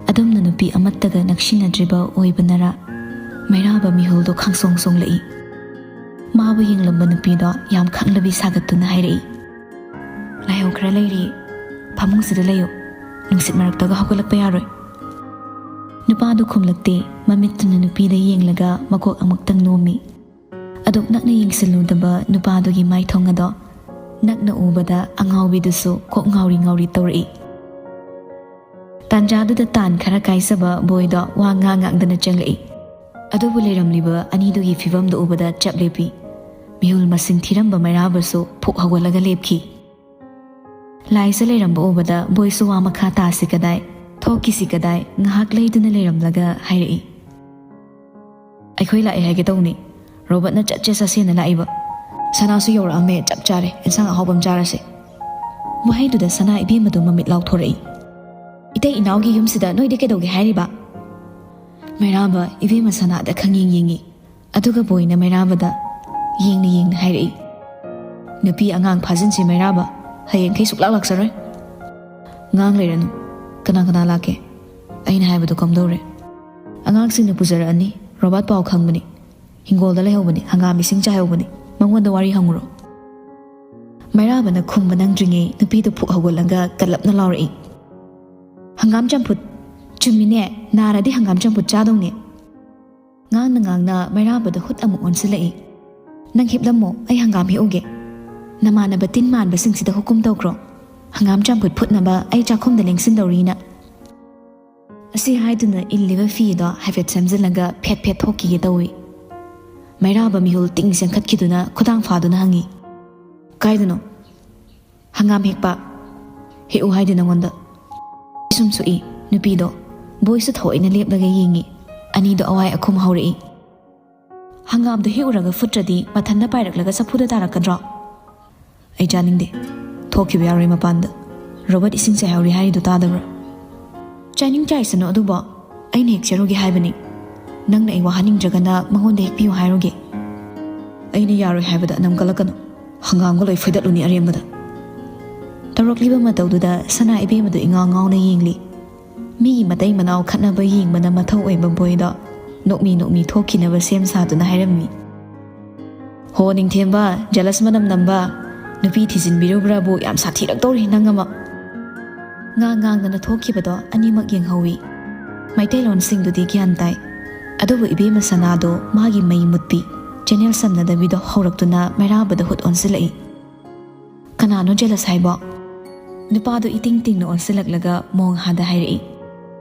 ꯑꯗꯨꯝꯅ ꯅꯨꯄꯤ ꯑꯃꯠꯇꯒ ꯅꯛꯁꯤꯟꯅꯗ꯭ꯔꯤꯕ ꯑꯣꯏꯕꯅꯔ ꯃꯩꯔꯥꯕ ꯃꯤꯍꯨꯜꯗꯣ ꯈꯪꯁꯣꯡ ꯁꯣꯡꯂꯛꯏ꯫ ꯃꯥꯕꯨ ꯌꯦꯡꯂꯝꯕ ꯅꯨꯄꯤꯗꯣ ꯌꯥꯝ ꯈꯪꯂꯕꯤ ꯁꯥꯒꯠꯇꯨꯅ ꯍꯥꯏꯔꯛꯏ, "ꯂꯥꯏꯍꯧ ꯈꯔ ꯂꯩꯔꯤ, ꯐꯃꯨꯡꯁꯤꯗ ꯂꯩꯌꯨ, ꯅꯨꯡꯁꯤꯠ ꯃꯔꯛꯇꯒ ꯍꯧꯒꯠꯂꯛꯄ ꯌꯥꯔꯣꯏ"꯫ ꯅꯨꯄꯥꯗꯨ ꯈꯨꯝꯂꯛꯇꯦ꯫ ꯃꯃꯤꯠꯇꯨꯅ ꯅꯨꯄꯤꯗ ꯌꯦꯡꯂꯒ ꯃꯀꯣꯛ ꯑꯃꯨꯛꯇꯪ ꯅꯣꯝꯃꯤ꯫ ꯑꯗꯨꯛ ꯅꯛꯅ ꯌꯦꯡꯁꯤꯜꯂꯨꯗꯕ ꯅꯨꯄꯥꯗꯨꯒꯤ ꯃꯥꯏꯊꯣꯡ ꯑꯗꯣ ꯅꯛꯅ ꯎꯕꯗ ꯑꯉꯥꯎꯕꯤꯗꯨꯁꯨ ꯀꯣꯛ ꯉꯥꯎꯔꯤ ꯉꯥꯎꯔꯤ ꯇꯧꯔꯛꯏ꯫ ꯇꯥꯟꯖꯥꯗꯨꯗ ꯇꯥꯟ ꯈꯔ ꯀꯥꯏꯖꯕ ꯕꯣꯏꯗꯣ ꯋꯥ ꯉꯥꯡ ꯉꯥꯡꯗꯅ ꯆꯪꯂꯛꯏ꯫ ꯑꯗꯨꯕꯨ ꯂꯩꯔꯝꯂꯤꯕ ꯑꯅꯤꯗꯨꯒꯤ ꯐꯤꯕꯝꯗꯨ ꯎꯕꯗ ꯆꯞ ꯂꯦꯞꯄꯤ꯫ ꯃꯤꯍꯨꯜ ꯃꯁꯤꯡ ꯊꯤꯔꯝꯕ ꯃꯩꯔꯥꯕꯁꯨ ꯐꯨꯛ ꯍꯧꯒꯠꯂꯒ ꯂꯦꯞꯈꯤ꯫ ꯂꯥꯏꯁ ꯂꯩꯔꯝꯕ ꯎꯕꯗ ꯕꯣꯏꯁꯨ ꯋꯥ ꯃꯈꯥ ꯇꯥꯁꯤ ꯀꯗꯥꯏ, ꯊꯣꯛꯈꯤꯁꯤ ꯀꯗꯥꯏ ꯉꯥꯏꯍꯥꯛ ꯂꯩꯗꯨꯅ ꯂꯩꯔꯝꯂꯒ ꯍꯥꯏꯔꯛꯏ, "ꯑꯩꯈꯣꯏ ꯂꯥꯛꯑꯦ ꯍꯥꯏꯒꯦ ꯇꯧꯅꯤ꯫ ꯔꯣꯕꯔꯠꯅ ꯆꯠꯁꯦ ꯆꯠꯁꯦꯅ ꯂꯥꯛꯏꯕ꯫ ꯁꯅꯥꯁꯨ ꯌꯧꯔꯛꯑꯝꯃꯦ, ꯆꯞ ꯆꯥꯔꯦ, ꯏꯟꯁꯥꯡ ꯑꯍꯥꯎꯕ ꯑꯃ ꯆꯥꯔꯁꯦ"꯫ ꯋꯥꯍꯩꯗꯨꯗ ꯁꯅꯥ ꯏꯕꯦꯝꯃꯗꯨ ꯃꯃꯤꯠ ꯂꯥꯎꯊꯣꯔꯛꯏ꯫ "ꯏꯇꯩ ꯏꯅꯥꯎꯒꯤ ꯌꯨꯝꯁꯤꯗ ꯅꯣꯏꯗꯤ ꯀꯩꯗꯧꯒꯦ ꯍꯥꯏꯔꯤꯕ?" ꯃꯩꯔꯥꯕ ꯏꯕꯦꯝꯃ ꯁꯅꯥꯗ ꯈꯪꯌꯦꯡ ꯌꯦꯡꯉꯤ꯫ ꯑꯗꯨꯒ ꯕꯣꯏꯅ ꯃꯩꯔꯥꯕꯗ ꯌꯦꯡꯅ ꯌꯦꯡꯅ ꯍꯥꯏꯔꯛꯏ, "ꯅꯨꯄꯤ ꯑꯉꯥꯡ ꯐꯥꯖꯤꯟꯁꯤ ꯃꯩꯔꯥꯕ, ꯍꯌꯦꯡꯈꯩ ꯁꯨꯛꯂꯥꯛ ꯂꯥꯛꯆꯔꯣꯏ꯫ ꯉꯥꯡ ꯂꯩꯔꯅꯨ꯫ ꯀꯅꯥ ꯀꯅꯥ ꯂꯥꯛꯀꯦ? ꯑꯩꯅ ꯍꯥꯏꯕꯗꯣ ꯀꯝꯗꯧꯔꯦ? ꯑꯉꯥꯡꯁꯤꯡꯅ ꯄꯨꯖꯔꯛꯑꯅꯤ, ꯔꯣꯕꯥꯔꯠ ꯄꯥꯎ ꯈꯪꯕꯅꯤ꯫ ꯍꯤꯡꯒꯣꯜꯗ ꯂꯩꯍꯧꯕꯅꯤ, ꯍꯪꯒꯥꯝ ꯏꯁꯤꯡ ꯆꯥꯏꯍꯧꯕꯅꯤ, ꯃꯉꯣꯟꯗ ꯋꯥꯔꯤ ꯍꯪꯉꯨꯔꯣ"꯫ ꯃꯩꯔꯥꯕꯅ ꯈꯨꯝꯕ ꯅꯪꯗ꯭ꯔꯤꯉꯩ ꯅꯨꯄꯤꯗꯨ ꯐꯨꯛ ꯍꯧꯒꯠꯂꯒ ꯀꯜꯂꯞꯅ ꯂꯥꯎꯔꯛꯏ, "ꯍꯪꯒꯥꯝ ꯆꯝꯐꯨꯠ! ꯆꯨꯝꯃꯤꯅꯦ, ꯅꯥꯔꯗꯤ ꯍꯪꯒꯥꯝ ꯆꯝꯐꯨꯠ ꯆꯥꯗꯧꯅꯦ"꯫ ꯉꯥꯡꯅ ꯉꯥꯡꯅ ꯃꯩꯔꯥꯕꯗ ꯍꯨꯠ ꯑꯃꯨꯛ ꯑꯣꯟꯁꯤꯜꯂꯛꯏ꯫ "ꯅꯪ ꯍꯤꯞꯂꯝꯃꯣ, ꯑꯩ ꯍꯪꯒꯥꯝ ꯍꯦꯛꯎꯒꯦ꯫ ꯅꯃꯥꯟꯅꯕ ꯇꯤꯟ ꯃꯥꯟꯕꯁꯤꯡꯁꯤꯗ ꯍꯨꯀꯨꯝ ꯇꯧꯈ꯭ꯔꯣ꯫ ꯍꯪꯒꯥꯝ ꯆꯝꯐꯨꯠ ꯐꯨꯠꯅꯕ ꯑꯩ ꯆꯥꯛꯈꯨꯝꯗ ꯂꯦꯡꯁꯤꯟꯗꯧꯔꯤꯅ"꯫ ꯑꯁꯤ ꯍꯥꯏꯗꯨꯅ ꯏꯜꯂꯤꯕ ꯐꯤꯗꯣ ꯍꯥꯏꯐꯦꯠ ꯁꯦꯝꯖꯤꯜꯂꯒ ꯐꯦꯠ ꯐꯦꯠ ꯊꯣꯛꯈꯤꯒꯦ ꯇꯧꯏ꯫ ꯃꯩꯔꯥꯕ ꯃꯤꯍꯨꯜ ꯇꯤꯡ ꯆꯦꯟꯈꯠꯈꯤꯗꯨꯅ ꯈꯨꯗꯥꯡ ꯐꯥꯗꯨꯅ ꯍꯪꯉꯤ, "ꯀꯥꯏꯗꯅꯣ?" "ꯍꯪꯒꯥꯝ ꯍꯦꯛꯄ"꯫ "ꯍꯦꯛꯎ ꯍꯥꯏꯗꯤ ꯅꯉꯣꯟꯗ"꯫ ꯁꯨꯝ ꯁꯨꯛꯏ ꯅꯨꯄꯤꯗꯣ꯫ ꯕꯣꯏꯁꯨ ꯊꯑꯣꯏꯅ ꯂꯦꯞꯂꯒ ꯌꯦꯡꯉꯤ꯫ ꯑꯅꯤꯗꯣ ꯑꯋꯥꯏ ꯑꯈꯨꯝ ꯍꯧꯔꯛꯏ꯫ "ꯍꯪꯒꯥꯝꯗꯣ ꯍꯦꯛꯎꯔꯒ ꯐꯨꯠꯇ꯭ꯔꯗꯤ ꯃꯊꯟꯇ ꯄꯥꯏꯔꯛꯂꯒ ꯆꯐꯨꯗ ꯇꯥꯔꯛꯀꯗ꯭ꯔꯣ?" "ꯑꯩ ꯆꯥꯅꯤꯡꯗꯦ꯫ ꯊꯣꯛꯈꯤꯕ ꯌꯥꯔꯣꯏ ꯃꯄꯥꯟꯗ꯫ ꯔꯣꯕꯔꯠ ꯏꯁꯤꯡ ꯆꯥꯏꯍꯧꯔꯤ ꯍꯥꯏꯔꯤꯗꯨ ꯇꯥꯗꯕ꯭ꯔꯣ?" "ꯆꯥꯅꯤꯡ ꯆꯥꯏꯁꯅꯨ ꯑꯗꯨꯕꯣ꯫ ꯑꯩꯅ ꯍꯦꯛꯆꯔꯨꯒꯦ ꯍꯥꯏꯕꯅꯤ꯫ ꯅꯪꯅ ꯑꯩ ꯋꯥꯍꯟꯅꯤꯡꯗ꯭ꯔꯒꯅ ꯃꯉꯣꯟꯗ ꯍꯦꯛꯄꯤꯌꯨ ꯍꯥꯏꯔꯨꯒꯦ"꯫ "ꯑꯩꯅ ꯌꯥꯔꯣꯏ ꯍꯥꯏꯕꯗ ꯅꯝꯒꯠꯂꯛꯀꯅꯨ꯫ ꯍꯪꯒꯥꯝꯒ ꯂꯣꯏ ꯐꯣꯏꯗꯠꯂꯨꯅꯤ ꯑꯔꯦꯝꯕꯗ"꯫ ꯇꯧꯔꯛꯂꯤꯕ ꯃꯇꯧꯗꯨꯗ ꯁꯅꯥ ꯏꯕꯦꯝꯃꯗꯨ ꯏꯉꯥꯎ ꯉꯥꯎꯅ ꯌꯦꯡꯂꯤ꯫ ꯃꯤꯒꯤ ꯃꯇꯩ ꯃꯅꯥꯎ ꯈꯠꯅꯕ ꯌꯦꯡꯕꯅ ꯃꯊꯧ ꯑꯣꯏꯕ ꯕꯣꯏꯗꯣ ꯅꯣꯛꯃꯤ ꯅꯣꯛꯃꯤ ꯊꯣꯛꯈꯤꯅꯕ ꯁꯦꯝ ꯁꯥꯗꯨꯅ ꯍꯥꯏꯔꯝꯃꯤ꯫ "ꯍꯣ ꯅꯤꯡꯊꯦꯝꯕ, ꯖꯦꯂꯁ ꯃꯅꯝ ꯅꯝꯕ, ꯅꯨꯄꯤ ꯊꯤꯖꯤꯟꯕꯤꯔꯨꯕ꯭ꯔꯥꯕꯨ ꯌꯥꯝ ꯁꯥꯊꯤꯔꯛꯇꯧꯔꯤ ꯅꯪ ꯑꯃ"꯫ ꯉꯥꯡ ꯉꯥꯡꯗꯅ ꯊꯣꯛꯈꯤꯕꯗꯣ ꯑꯅꯤꯃꯛ ꯌꯦꯡꯍꯧꯏ꯫ ꯃꯩꯇꯩꯂꯣꯟꯁꯤꯡꯗꯨꯗꯤ ꯒ꯭ꯌꯥꯟ ꯇꯥꯏ꯫ ꯑꯗꯨꯕꯨ ꯏꯕꯦꯝꯃ ꯁꯅꯥꯗꯣ ꯃꯥꯒꯤ ꯃꯩ ꯃꯨꯠꯄꯤ, ꯆꯦꯅꯦꯜ ꯁꯝꯅꯗꯕꯤꯗꯣ ꯍꯧꯔꯛꯇꯨꯅ ꯃꯩꯔꯥꯕꯗ ꯍꯨꯠ ꯑꯣꯟꯁꯤꯜꯂꯛꯏ꯫ "ꯀꯅꯥꯅꯣ ꯖꯦꯂꯁ ꯍꯥꯏꯕꯣ?" ꯅꯨꯄꯥꯗꯣ ꯏꯇꯤꯡ ꯇꯤꯡꯅ ꯑꯣꯟꯁꯤꯜꯂꯛꯂꯒ ꯃꯣꯡꯍꯥꯗ ꯍꯥꯏꯔꯛꯏ,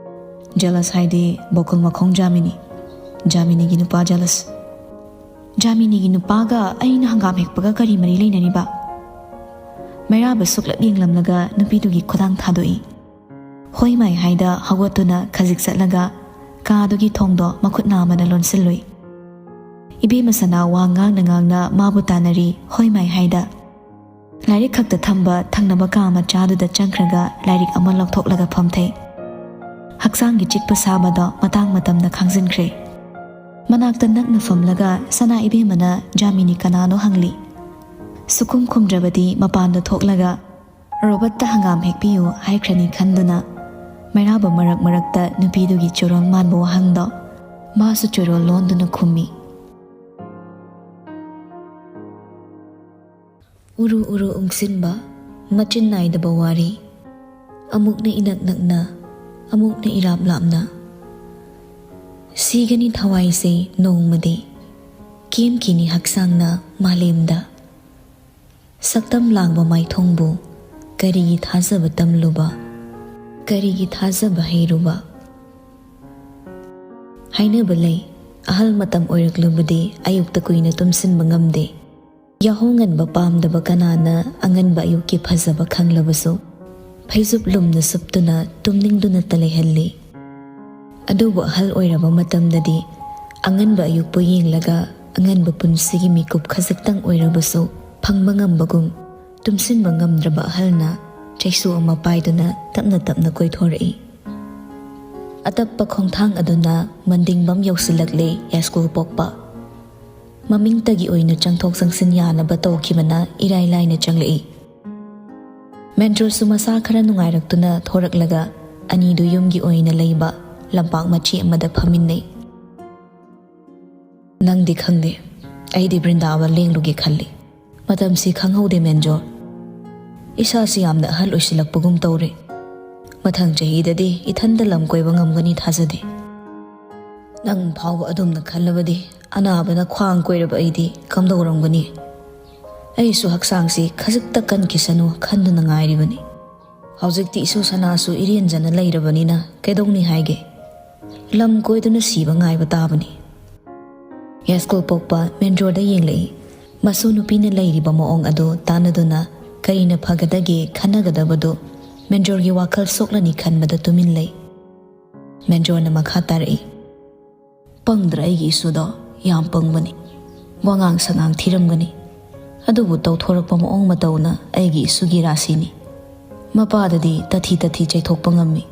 "ꯖꯦꯂꯁ ꯍꯥꯏꯗꯤ ꯕꯣꯀꯨꯜ ꯃꯈꯣꯡ ꯖꯥꯃꯤꯅꯤ꯫ ꯖꯥꯃꯤꯅꯤꯒꯤ ꯅꯨꯄꯥ ꯖꯦꯂꯁ꯫ ꯖꯥꯃꯤꯅꯤꯒꯤ ꯅꯨꯄꯥꯒ ꯑꯩꯅ ꯍꯪꯒꯥꯝ ꯍꯦꯛꯄꯒ ꯀꯔꯤ ꯃꯔꯤ ꯂꯩꯅꯔꯤꯕ?" ꯃꯩꯔꯥꯕ ꯁꯨꯛꯂꯞ ꯌꯦꯡꯂꯝꯂꯒ ꯅꯨꯄꯤꯗꯨꯒꯤ ꯈꯨꯗꯥꯡ ꯊꯥꯗꯣꯛꯏ꯫ ꯍꯣꯏ ꯃꯥꯏ ꯍꯥꯏꯗ ꯍꯧꯒꯠꯇꯨꯅ ꯈꯖꯤꯛ ꯆꯠꯂꯒ ꯀꯥꯗꯨꯒꯤ ꯊꯣꯡꯗꯣ ꯃꯈꯨꯠ ꯅꯥꯝꯃꯅ ꯂꯣꯟꯁꯤꯜꯂꯨꯏ꯫ ꯏꯕꯦꯝꯃ ꯁꯅꯥ ꯋꯥ ꯉꯥꯡꯅ ꯉꯥꯡꯅ ꯃꯥꯕꯨ ꯇꯥꯟꯅꯔꯤ꯫ ꯍꯣꯏ ꯃꯥꯏ ꯍꯥꯏꯗ ꯂꯥꯏꯔꯤꯛ ꯈꯛꯇ ꯊꯝꯕ ꯊꯪꯅꯕ ꯀꯥ ꯃꯆꯥꯗꯨꯗ ꯆꯪꯈ꯭ꯔꯒ ꯂꯥꯏꯔꯤꯛ ꯑꯃ ꯂꯧꯊꯣꯛꯂꯒ ꯐꯝꯊꯩ꯫ ꯍꯛꯆꯥꯡꯒꯤ ꯆꯤꯛꯄ ꯁꯥꯕꯗꯣ ꯃꯇꯥꯡ ꯃꯇꯝꯗ ꯈꯥꯡꯖꯤꯟꯈ꯭ꯔꯦ꯫ ꯃꯅꯥꯛꯇ ꯅꯛꯅ ꯐꯝꯂꯒ ꯁꯅꯥ ꯏꯕꯦꯝꯃꯅ ꯖꯥꯃꯤꯅꯤ ꯀꯅꯥꯅꯣ ꯍꯪꯂꯤ꯫ ꯁꯨꯈꯨꯝ ꯈꯨꯝꯗ꯭ꯔꯕꯗꯤ ꯃꯄꯥꯟꯗ ꯊꯣꯛꯂꯒ ꯔꯣꯕꯔꯠꯇ ꯍꯪꯒꯥꯝ ꯍꯦꯛꯄꯤꯌꯨ ꯍꯥꯏꯈ꯭ꯔꯅꯤ ꯈꯟꯗꯨꯅ ꯃꯩꯔꯥꯕ ꯃꯔꯛ ꯃꯔꯛꯇ ꯅꯨꯄꯤꯗꯨꯒꯤ ꯆꯨꯔꯣꯜ ꯃꯥꯟꯕ ꯋꯥꯍꯪꯗꯣ ꯃꯥꯁꯨ ꯆꯨꯔꯣꯜ ꯂꯣꯟꯗꯨꯅ ꯈꯨꯝꯃꯤ꯫ ꯎꯔꯨ ꯎꯔꯨ ꯎꯪꯁꯤꯟꯕ, ꯃꯆꯤꯟ ꯅꯥꯏꯗꯕ ꯋꯥꯔꯤ, ꯑꯃꯨꯛꯅ ꯏꯅꯛ ꯅꯛꯅ, ꯑꯃꯨꯛꯅ ꯏꯔꯥꯞ ꯂꯥꯞꯅ꯫ ꯁꯤꯒꯅꯤ ꯊꯋꯥꯏꯁꯦ ꯅꯣꯡꯃꯗꯤ, ꯀꯦꯝꯈꯤꯅꯤ ꯍꯛꯆꯥꯡꯅ ꯃꯥꯂꯦꯝꯗ꯫ ꯁꯛꯇꯝ ꯂꯥꯡꯕ ꯃꯥꯏꯊꯣꯡꯕꯨ ꯀꯔꯤꯒꯤ ꯊꯥꯖꯕ ꯇꯝꯂꯨꯕ, ꯀꯔꯤꯒꯤ ꯊꯥꯖꯕ ꯍꯩꯔꯨꯕ? ꯍꯥꯏꯅꯕ ꯂꯩ, ꯑꯍꯜ ꯃꯇꯝ ꯑꯣꯏꯔꯛꯂꯕꯗꯤ ꯑꯌꯨꯛꯇ ꯀꯨꯏꯅ ꯇꯨꯝꯁꯤꯟꯕ ꯉꯝꯗꯦ꯫ ꯌꯥꯍꯧ ꯉꯟꯕ ꯄꯥꯝꯗꯕ ꯀꯅꯥꯅ ꯑꯉꯟꯕ ꯑꯌꯨꯛꯀꯤ ꯐꯖꯕ ꯈꯪꯂꯕꯁꯨ, ꯐꯩꯖꯨꯞ ꯂꯨꯝꯅ ꯁꯨꯞꯇꯨꯅ ꯇꯨꯝꯅꯤꯡꯗꯨꯅꯇ ꯂꯩꯍꯜꯂꯤ꯫ ꯑꯗꯨꯕꯨ ꯑꯍꯜ ꯑꯣꯏꯔꯕ ꯃꯇꯝꯗꯗꯤ ꯑꯉꯟꯕ ꯑꯌꯨꯛꯄꯨ ꯌꯦꯡꯂꯒ ꯑꯉꯟꯕ ꯄꯨꯟꯁꯤꯒꯤ ꯃꯤꯀꯨꯞ ꯈꯖꯤꯛꯇꯪ ꯑꯣꯏꯔꯕꯁꯨ ꯐꯪꯕ ꯉꯝꯕꯒꯨꯝ, ꯇꯨꯝꯁꯤꯟꯕ ꯉꯝꯗ꯭ꯔꯕ ꯑꯍꯜꯅ ꯆꯩꯁꯨ ꯑꯃ ꯄꯥꯏꯗꯨꯅ ꯇꯞꯅ ꯇꯞꯅ ꯀꯣꯏꯊꯣꯔꯛꯏ꯫ ꯑꯇꯞꯄ ꯈꯣꯡꯊꯥꯡ ꯑꯗꯨꯅ ꯃꯟꯗꯤꯡꯕꯝ ꯌꯧꯁꯤꯜꯂꯛꯂꯦ ꯌꯥꯏꯁ꯭ꯀꯨꯜ ꯄꯣꯛꯄ꯫ ꯃꯃꯤꯡꯇꯒꯤ ꯑꯣꯏꯅ ꯆꯪꯊꯣꯛ ꯆꯪꯁꯤꯟ ꯌꯥꯅꯕ ꯇꯧꯈꯤꯕꯅ ꯏꯔꯥꯏ ꯂꯥꯏꯅ ꯆꯪꯂꯛꯏ꯫ ꯃꯦꯟꯖꯣꯔꯁꯨ ꯃꯁꯥ ꯈꯔ ꯅꯨꯡꯉꯥꯏꯔꯛꯇꯨꯅ ꯊꯣꯔꯛꯂꯒ ꯑꯅꯤꯗꯨ ꯌꯨꯝꯒꯤ ꯑꯣꯏꯅ ꯂꯩꯕ ꯂꯝꯄꯥꯛ ꯃꯆꯤ ꯑꯃꯗ ꯐꯝꯃꯤꯟꯅꯩ꯫ "ꯅꯪꯗꯤ ꯈꯪꯗꯦ, ꯑꯩꯗꯤ ꯕ꯭ꯔꯤꯟꯗꯥꯕꯟ ꯂꯦꯡꯂꯨꯒꯦ ꯈꯜꯂꯤ꯫ ꯃꯇꯝꯁꯤ ꯈꯪꯍꯧꯗꯦ ꯃꯦꯟꯖꯣꯔ꯫ ꯏꯁꯥꯁꯤ ꯌꯥꯝꯅ ꯑꯍꯜ ꯑꯣꯏꯁꯤꯜꯂꯛꯄꯒꯨꯝ ꯇꯧꯔꯦ꯫ ꯃꯊꯪ ꯆꯍꯤꯗꯗꯤ ꯏꯊꯟꯗ ꯂꯝ ꯀꯣꯏꯕ ꯉꯝꯒꯅꯤ ꯊꯥꯖꯗꯦ꯫ ꯅꯪ ꯐꯥꯎꯕ ꯑꯗꯨꯝꯅ ꯈꯜꯂꯕꯗꯤ ꯑꯅꯥꯕꯅ ꯈ꯭ꯋꯥꯡ ꯀꯣꯏꯔꯕ ꯑꯩꯗꯤ ꯀꯝꯗꯧꯔꯝꯒꯅꯤ? ꯑꯩꯁꯨ ꯍꯛꯆꯥꯡꯁꯤ ꯈꯖꯤꯛꯇ ꯀꯟꯈꯤꯁꯅꯨ ꯈꯟꯗꯨꯅ ꯉꯥꯏꯔꯤꯕꯅꯤ꯫ ꯍꯧꯖꯤꯛꯇꯤ ꯏꯁꯨ ꯁꯅꯥꯁꯨ ꯏꯔꯦꯟꯖꯅ ꯂꯩꯔꯕꯅꯤꯅ ꯀꯩꯗꯧꯅꯤ ꯍꯥꯏꯒꯦ? ꯂꯝ ꯀꯣꯏꯗꯨꯅ ꯁꯤꯕ ꯉꯥꯏꯕ ꯇꯥꯕꯅꯤ꯫ ꯌꯥꯏꯁ꯭ꯀꯨꯜ ꯄꯣꯛꯄ ꯃꯦꯟꯖꯣꯔꯗ ꯌꯦꯡꯂꯛꯏ꯫ ꯃꯁꯨ ꯅꯨꯄꯤꯅ ꯂꯩꯔꯤꯕ ꯃꯑꯣꯡ ꯑꯗꯨ ꯇꯥꯟꯅꯗꯨꯅ ꯀꯔꯤꯅ ꯐꯒꯗꯒꯦ ꯈꯟꯅꯒꯗꯕꯗꯨ ꯃꯦꯟꯖꯣꯔꯒꯤ ꯋꯥꯈꯜ ꯁꯣꯛꯂꯅꯤ ꯈꯟꯕꯗ ꯇꯨꯃꯤꯟ ꯂꯩ꯫ ꯃꯦꯟꯖꯣꯔꯅ ꯃꯈꯥ ꯇꯥꯔꯛꯏ, "ꯄꯪꯗ꯭ꯔ ꯑꯩꯒꯤ ꯏꯁꯨꯗꯣ? ꯌꯥꯝ ꯄꯪꯕꯅꯤ꯫ ꯋꯥꯉꯥꯡ ꯁꯉꯥꯡ ꯊꯤꯔꯝꯒꯅꯤ, ꯑꯗꯨꯕꯨ ꯇꯧꯊꯣꯔꯛꯄ ꯃꯑꯣꯡ ꯃꯇꯧꯅ ꯑꯩꯒꯤ ꯏꯁꯨꯒꯤ ꯔꯥꯁꯤꯅꯤ꯫ ꯃꯄꯥꯗꯗꯤ ꯇꯊꯤ ꯇꯊꯤ ꯆꯩꯊꯣꯛꯄ ꯉꯝꯃꯤ,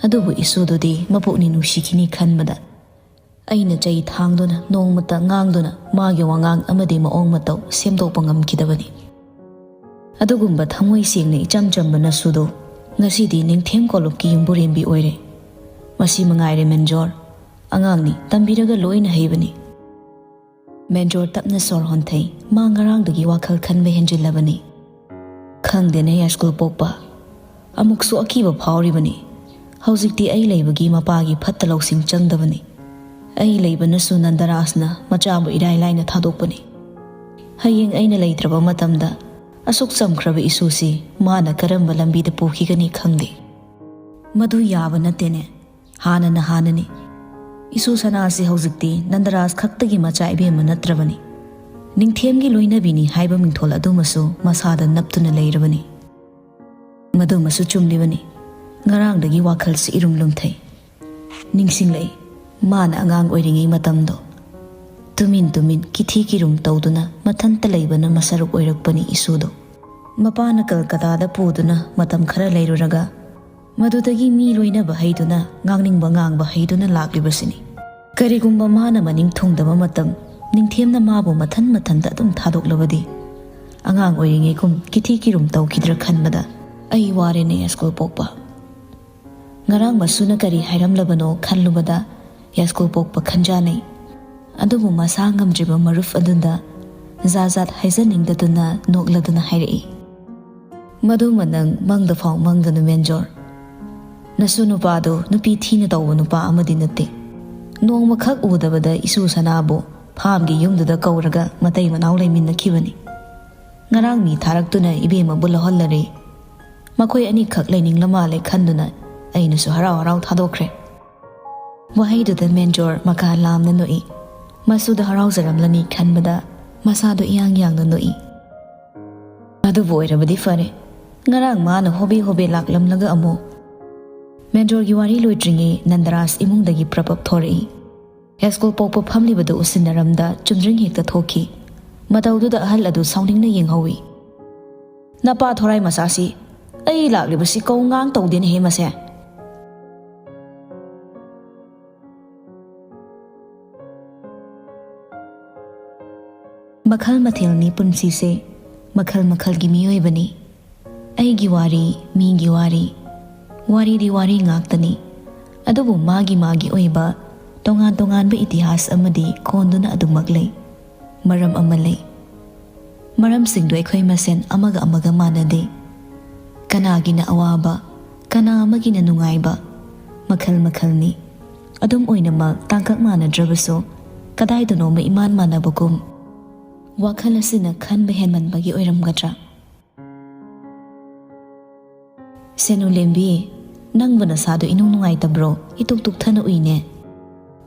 ꯑꯗꯨꯕꯨ ꯏꯁꯨꯗꯨꯗꯤ ꯃꯄꯨꯛꯅꯤꯡ ꯅꯨꯡꯁꯤꯈꯤꯅꯤ ꯈꯟꯕꯗ ꯑꯩꯅ ꯆꯩ ꯊꯥꯡꯗꯨꯅ ꯅꯣꯡꯃꯇ ꯉꯥꯡꯗꯨꯅ ꯃꯥꯒꯤ ꯋꯥꯉꯥꯡ ꯑꯃꯗꯤ ꯃꯑꯣꯡ ꯃꯇꯧ ꯁꯦꯝꯗꯣꯛꯄ ꯉꯝꯈꯤꯗꯕꯅꯤ꯫ ꯑꯗꯨꯒꯨꯝꯕ ꯊꯃꯣꯏ ꯁꯦꯡꯅ ꯏꯆꯝ ꯆꯝꯕ ꯅꯁꯨꯗꯣ ꯉꯁꯤꯗꯤ ꯅꯤꯡꯊꯦꯝ ꯀꯣꯂꯨꯞꯀꯤ ꯌꯨꯝꯕꯨꯔꯦꯝꯕꯤ ꯑꯣꯏꯔꯦ꯫ ꯃꯁꯤ ꯃꯉꯥꯏꯔꯦ ꯃꯦꯟꯖꯣꯔ, ꯑꯉꯥꯡꯅꯤ, ꯇꯝꯕꯤꯔꯒ ꯂꯣꯏꯅ ꯍꯩꯕꯅꯤ꯫" ꯃꯦꯟꯖꯣꯔ ꯇꯞꯅ ꯁꯣꯔ ꯍꯣꯟꯊꯩ꯫ ꯃꯥ ꯉꯔꯥꯡꯗꯒꯤ ꯋꯥꯈꯜ ꯈꯟꯕ ꯍꯦꯟꯖꯤꯜꯂꯕꯅꯤ꯫ "ꯈꯪꯗꯦꯅꯦ ꯌꯥꯏꯁ꯭ꯀꯨꯜ ꯄꯣꯛꯄ, ꯑꯃꯨꯛꯁꯨ ꯑꯀꯤꯕ ꯐꯥꯎꯔꯤꯕꯅꯤ꯫ ꯍꯧꯖꯤꯛꯇꯤ ꯑꯩ ꯂꯩꯕꯒꯤ ꯃꯄꯥꯒꯤ ꯐꯠꯇ ꯂꯧꯁꯤꯡ ꯆꯪꯗꯕꯅꯤ꯫ ꯑꯩ ꯂꯩꯕꯅꯁꯨ ꯅꯟꯗꯔꯥꯖꯅ ꯃꯆꯥꯕꯨ ꯏꯔꯥꯏ ꯂꯥꯏꯅ ꯊꯥꯗꯣꯛꯄꯅꯤ꯫ ꯍꯌꯦꯡ ꯑꯩꯅ ꯂꯩꯇ꯭ꯔꯕ ꯃꯇꯝꯗ ꯑꯁꯨꯛ ꯆꯝꯈ꯭ꯔꯕ ꯏꯁꯨꯁꯤ ꯃꯥꯅ ꯀꯔꯝꯕ ꯂꯝꯕꯤꯗ ꯄꯨꯈꯤꯒꯅꯤ ꯈꯪꯗꯦ꯫ ꯃꯗꯨ ꯌꯥꯕ ꯅꯠꯇꯦꯅꯦ꯫ ꯍꯥꯟꯅꯅ ꯍꯥꯟꯅꯅꯤ꯫ ꯏꯁꯨ ꯁꯅꯥꯁꯤ ꯍꯧꯖꯤꯛꯇꯤ ꯅꯟꯗꯔꯥꯖ ꯈꯛꯇꯒꯤ ꯃꯆꯥ ꯏꯕꯦꯝꯃ ꯅꯠꯇ꯭ꯔꯕꯅꯤ꯫ ꯅꯤꯡꯊꯦꯝꯒꯤ ꯂꯣꯏꯅꯕꯤꯅꯤ ꯍꯥꯏꯕ ꯃꯤꯡꯊꯣꯜ ꯑꯗꯨꯃꯁꯨ ꯃꯁꯥꯗ ꯅꯞꯇꯨꯅ ꯂꯩꯔꯕꯅꯤ꯫" ꯃꯗꯨꯃꯁꯨ ꯆꯨꯝꯂꯤꯕꯅꯤ꯫ ꯉꯔꯥꯡꯗꯒꯤ ꯋꯥꯈꯜꯁꯤ ꯏꯔꯨꯝ ꯂꯨꯝꯊꯩ꯫ ꯅꯤꯡꯁꯤꯡꯂꯛꯏ, ꯃꯥꯅ ꯑꯉꯥꯡ ꯑꯣꯏꯔꯤꯉꯩ ꯃꯇꯝꯗꯣ꯫ ꯇꯨꯃꯤꯟ ꯇꯨꯃꯤꯟ ꯀꯤꯊꯤ ꯀꯤꯔꯨꯝ ꯇꯧꯗꯨꯅ ꯃꯊꯟꯇ ꯂꯩꯕꯅ ꯃꯁꯔꯨꯛ ꯑꯣꯏꯔꯛꯄꯅꯤ ꯏꯁꯨꯗꯣ꯫ ꯃꯄꯥꯅ ꯀꯜꯀꯇꯥꯗ ꯄꯨꯗꯨꯅ ꯃꯇꯝ ꯈꯔ ꯂꯩꯔꯨꯔꯒ ꯃꯗꯨꯗꯒꯤ ꯃꯤ ꯂꯣꯏꯅꯕ ꯍꯩꯗꯨꯅ, ꯉꯥꯡꯅꯤꯡꯕ ꯉꯥꯡꯕ ꯍꯩꯗꯨꯅ ꯂꯥꯛꯂꯤꯕꯁꯤꯅꯤ꯫ ꯀꯔꯤꯒꯨꯝꯕ ꯃꯥꯅ ꯃꯅꯤꯡ ꯊꯨꯡꯗꯕ ꯃꯇꯝ, ꯅꯤꯡꯊꯦꯝꯅ ꯃꯥꯕꯨ ꯃꯊꯟ ꯃꯊꯟꯇ ꯑꯗꯨꯝ ꯊꯥꯗꯣꯛꯂꯕꯗꯤ, ꯑꯉꯥꯡ ꯑꯣꯏꯔꯤꯉꯩꯒꯨꯝ ꯀꯤꯊꯤ ꯀꯤꯔꯨꯝ ꯇꯧꯈꯤꯗ꯭ꯔꯥ ꯈꯟꯕꯗ ꯑꯩ ꯋꯥꯔꯦꯅꯦ ꯌꯥꯏꯁ꯭ꯀꯨꯜ ꯄꯣꯛꯄ꯫ ꯉꯔꯥꯡ ꯃꯁꯨꯅ ꯀꯔꯤ ꯍꯥꯏꯔꯝꯂꯕꯅꯣ ꯈꯜꯂꯨꯕꯗ ꯌꯥꯏꯁ꯭ꯀꯨꯜ ꯄꯣꯛꯄ ꯈꯟꯖꯥꯅꯩ꯫ ꯑꯗꯨꯕꯨ ꯃꯁꯥ ꯉꯝꯗ꯭ꯔꯤꯕ ꯃꯔꯨꯞ ꯑꯗꯨꯗ ꯖꯥꯠ ꯖꯥꯠ ꯍꯥꯏꯖꯅꯤꯡꯗꯗꯨꯅ ꯅꯣꯛꯂꯗꯨꯅ ꯍꯥꯏꯔꯛꯏ, "ꯃꯗꯨꯃ ꯅꯪ ꯃꯪꯗ ꯐꯥꯎ ꯃꯪꯒꯅꯨ ꯃꯦꯟꯖꯣꯔ꯫ ꯅꯁꯨ ꯅꯨꯄꯥꯗꯨ ꯅꯨꯄꯤ ꯊꯤꯅ ꯇꯧꯕ ꯅꯨꯄꯥ ꯑꯃꯗꯤ ꯅꯠꯇꯦ꯫ ꯅꯣꯡꯃꯈꯛ ꯎꯗꯕꯗ ꯏꯁꯨ ꯁꯅꯥꯕꯨ ꯐꯥꯝꯒꯤ ꯌꯨꯝꯗꯨꯗ ꯀꯧꯔꯒ ꯃꯇꯩ ꯃꯅꯥꯎ ꯂꯩꯃꯤꯟꯅꯈꯤꯕꯅꯤ꯫ ꯉꯔꯥꯡ ꯃꯤ ꯊꯥꯔꯛꯇꯨꯅ ꯏꯕꯦꯝꯃꯕꯨ ꯂꯧꯍꯜꯂꯔꯦ꯫ ꯃꯈꯣꯏ ꯑꯅꯤꯈꯛ ꯂꯩꯅꯤꯡꯂ ꯃꯥꯜꯂꯦ ꯈꯟꯗꯨꯅ ꯑꯩꯅꯁꯨ ꯍꯔꯥꯎ ꯍꯔꯥꯎ ꯊꯥꯗꯣꯛꯈ꯭ꯔꯦ꯫ ꯋꯥꯍꯩꯗꯨꯗ ꯃꯦꯟꯖꯣꯔ ꯃꯀꯥ ꯂꯥꯝꯅ ꯅꯣꯛꯏ꯫ ꯃꯁꯨꯗ ꯍꯔꯥꯎꯖꯔꯝꯂꯅꯤ ꯈꯟꯕꯗ ꯃꯁꯥꯗꯣ ꯏꯌꯥꯡ ꯌꯥꯡꯅ ꯅꯣꯛꯏ꯫ ꯑꯗꯨꯕꯨ ꯑꯣꯏꯔꯕꯗꯤ ꯐꯔꯦ꯫ ꯉꯔꯥꯡ ꯃꯥꯅ ꯍꯣꯕꯦ ꯍꯣꯕꯦ ꯂꯥꯛꯂꯝꯂꯒ ꯑꯃꯨꯛ꯫ ꯃꯦꯟꯖꯣꯔꯒꯤ ꯋꯥꯔꯤ ꯂꯣꯏꯗ꯭ꯔꯤꯉꯩ ꯅꯟꯗꯔꯥꯖ ꯏꯃꯨꯡꯗꯒꯤ ꯄ꯭ꯔꯄꯞ ꯊꯣꯔꯛꯏ꯫ ꯁ꯭ꯀꯨꯜ ꯄꯣꯛꯄ ꯐꯝꯂꯤꯕꯗꯨ ꯎꯁꯤꯟꯅꯔꯝꯗ ꯆꯨꯝꯗ꯭ꯔꯤꯡ ꯍꯦꯛꯇ ꯊꯣꯛꯈꯤ꯫ ꯃꯇꯧꯗꯨꯗ ꯑꯍꯜ ꯑꯗꯨ ꯁꯥꯎꯅꯤꯡꯅ ꯌꯦꯡꯍꯧꯏ꯫ "ꯅꯄꯥ ꯊꯣꯔꯥꯏ ꯃꯆꯥꯁꯤ ꯑꯩ ꯂꯥꯛꯂꯤꯕꯁꯤ ꯀꯧ ꯉꯥꯡ ꯇꯧꯗꯦꯅꯦꯍꯦ ꯃꯁꯦ꯫" ꯃꯈꯜ ꯃꯊꯦꯜꯅꯤ ꯄꯨꯟꯁꯤꯁꯦ, ꯃꯈꯜ ꯃꯈꯜꯒꯤ ꯃꯤꯑꯣꯏꯕꯅꯤ꯫ ꯑꯩꯒꯤ ꯋꯥꯔꯤ, ꯃꯤꯒꯤ ꯋꯥꯔꯤ, ꯋꯥꯔꯤꯗꯤ ꯋꯥꯔꯤ ꯉꯥꯛꯇꯅꯤ꯫ ꯑꯗꯨꯕꯨ ꯃꯥꯒꯤ ꯃꯥꯒꯤ ꯑꯣꯏꯕ ꯇꯣꯉꯥꯟ ꯇꯣꯉꯥꯟꯕ ꯏꯇꯤꯍꯥꯁ ꯑꯃꯗꯤ ꯀꯣꯟꯗꯨꯅ ꯑꯗꯨꯃꯛ ꯂꯩ꯫ ꯃꯔꯝ ꯑꯃ ꯂꯩ꯫ ꯃꯔꯝꯁꯤꯡꯗꯨ ꯑꯩꯈꯣꯏ ꯃꯁꯦꯟ ꯑꯃꯒ ꯑꯃꯒ ꯃꯥꯟꯅꯗꯦ꯫ ꯀꯅꯥꯒꯤꯅ ꯑꯋꯥꯕ, ꯀꯅꯥ ꯑꯃꯒꯤꯅ ꯅꯨꯡꯉꯥꯏꯕ, ꯃꯈꯜ ꯃꯈꯜꯅꯤ꯫ ꯑꯗꯨꯝ ꯑꯣꯏꯅꯃꯛ ꯇꯥꯡꯀꯛ ꯃꯥꯟꯅꯗ꯭ꯔꯕꯁꯨ ꯀꯗꯥꯏꯗꯅꯣꯃ ꯏꯃꯥꯟ ꯃꯥꯟꯅꯕꯒꯨꯝ꯫ ꯋꯥꯈꯜ ꯑꯁꯤꯅ ꯈꯟꯕ ꯍꯦꯟꯃꯟꯕꯒꯤ ꯑꯣꯏꯔꯝꯒꯗ꯭ꯔꯥ? ꯁꯦꯅꯨ ꯂꯦꯝꯕꯤ, ꯅꯪꯕꯨ ꯅꯁꯥꯗꯣ ꯏꯅꯨꯡ ꯅꯨꯡꯉꯥꯏꯇꯕ꯭ꯔꯣ? ꯏꯇꯨꯛ ꯇꯨꯛꯊꯅ ꯎꯏꯅꯦ꯫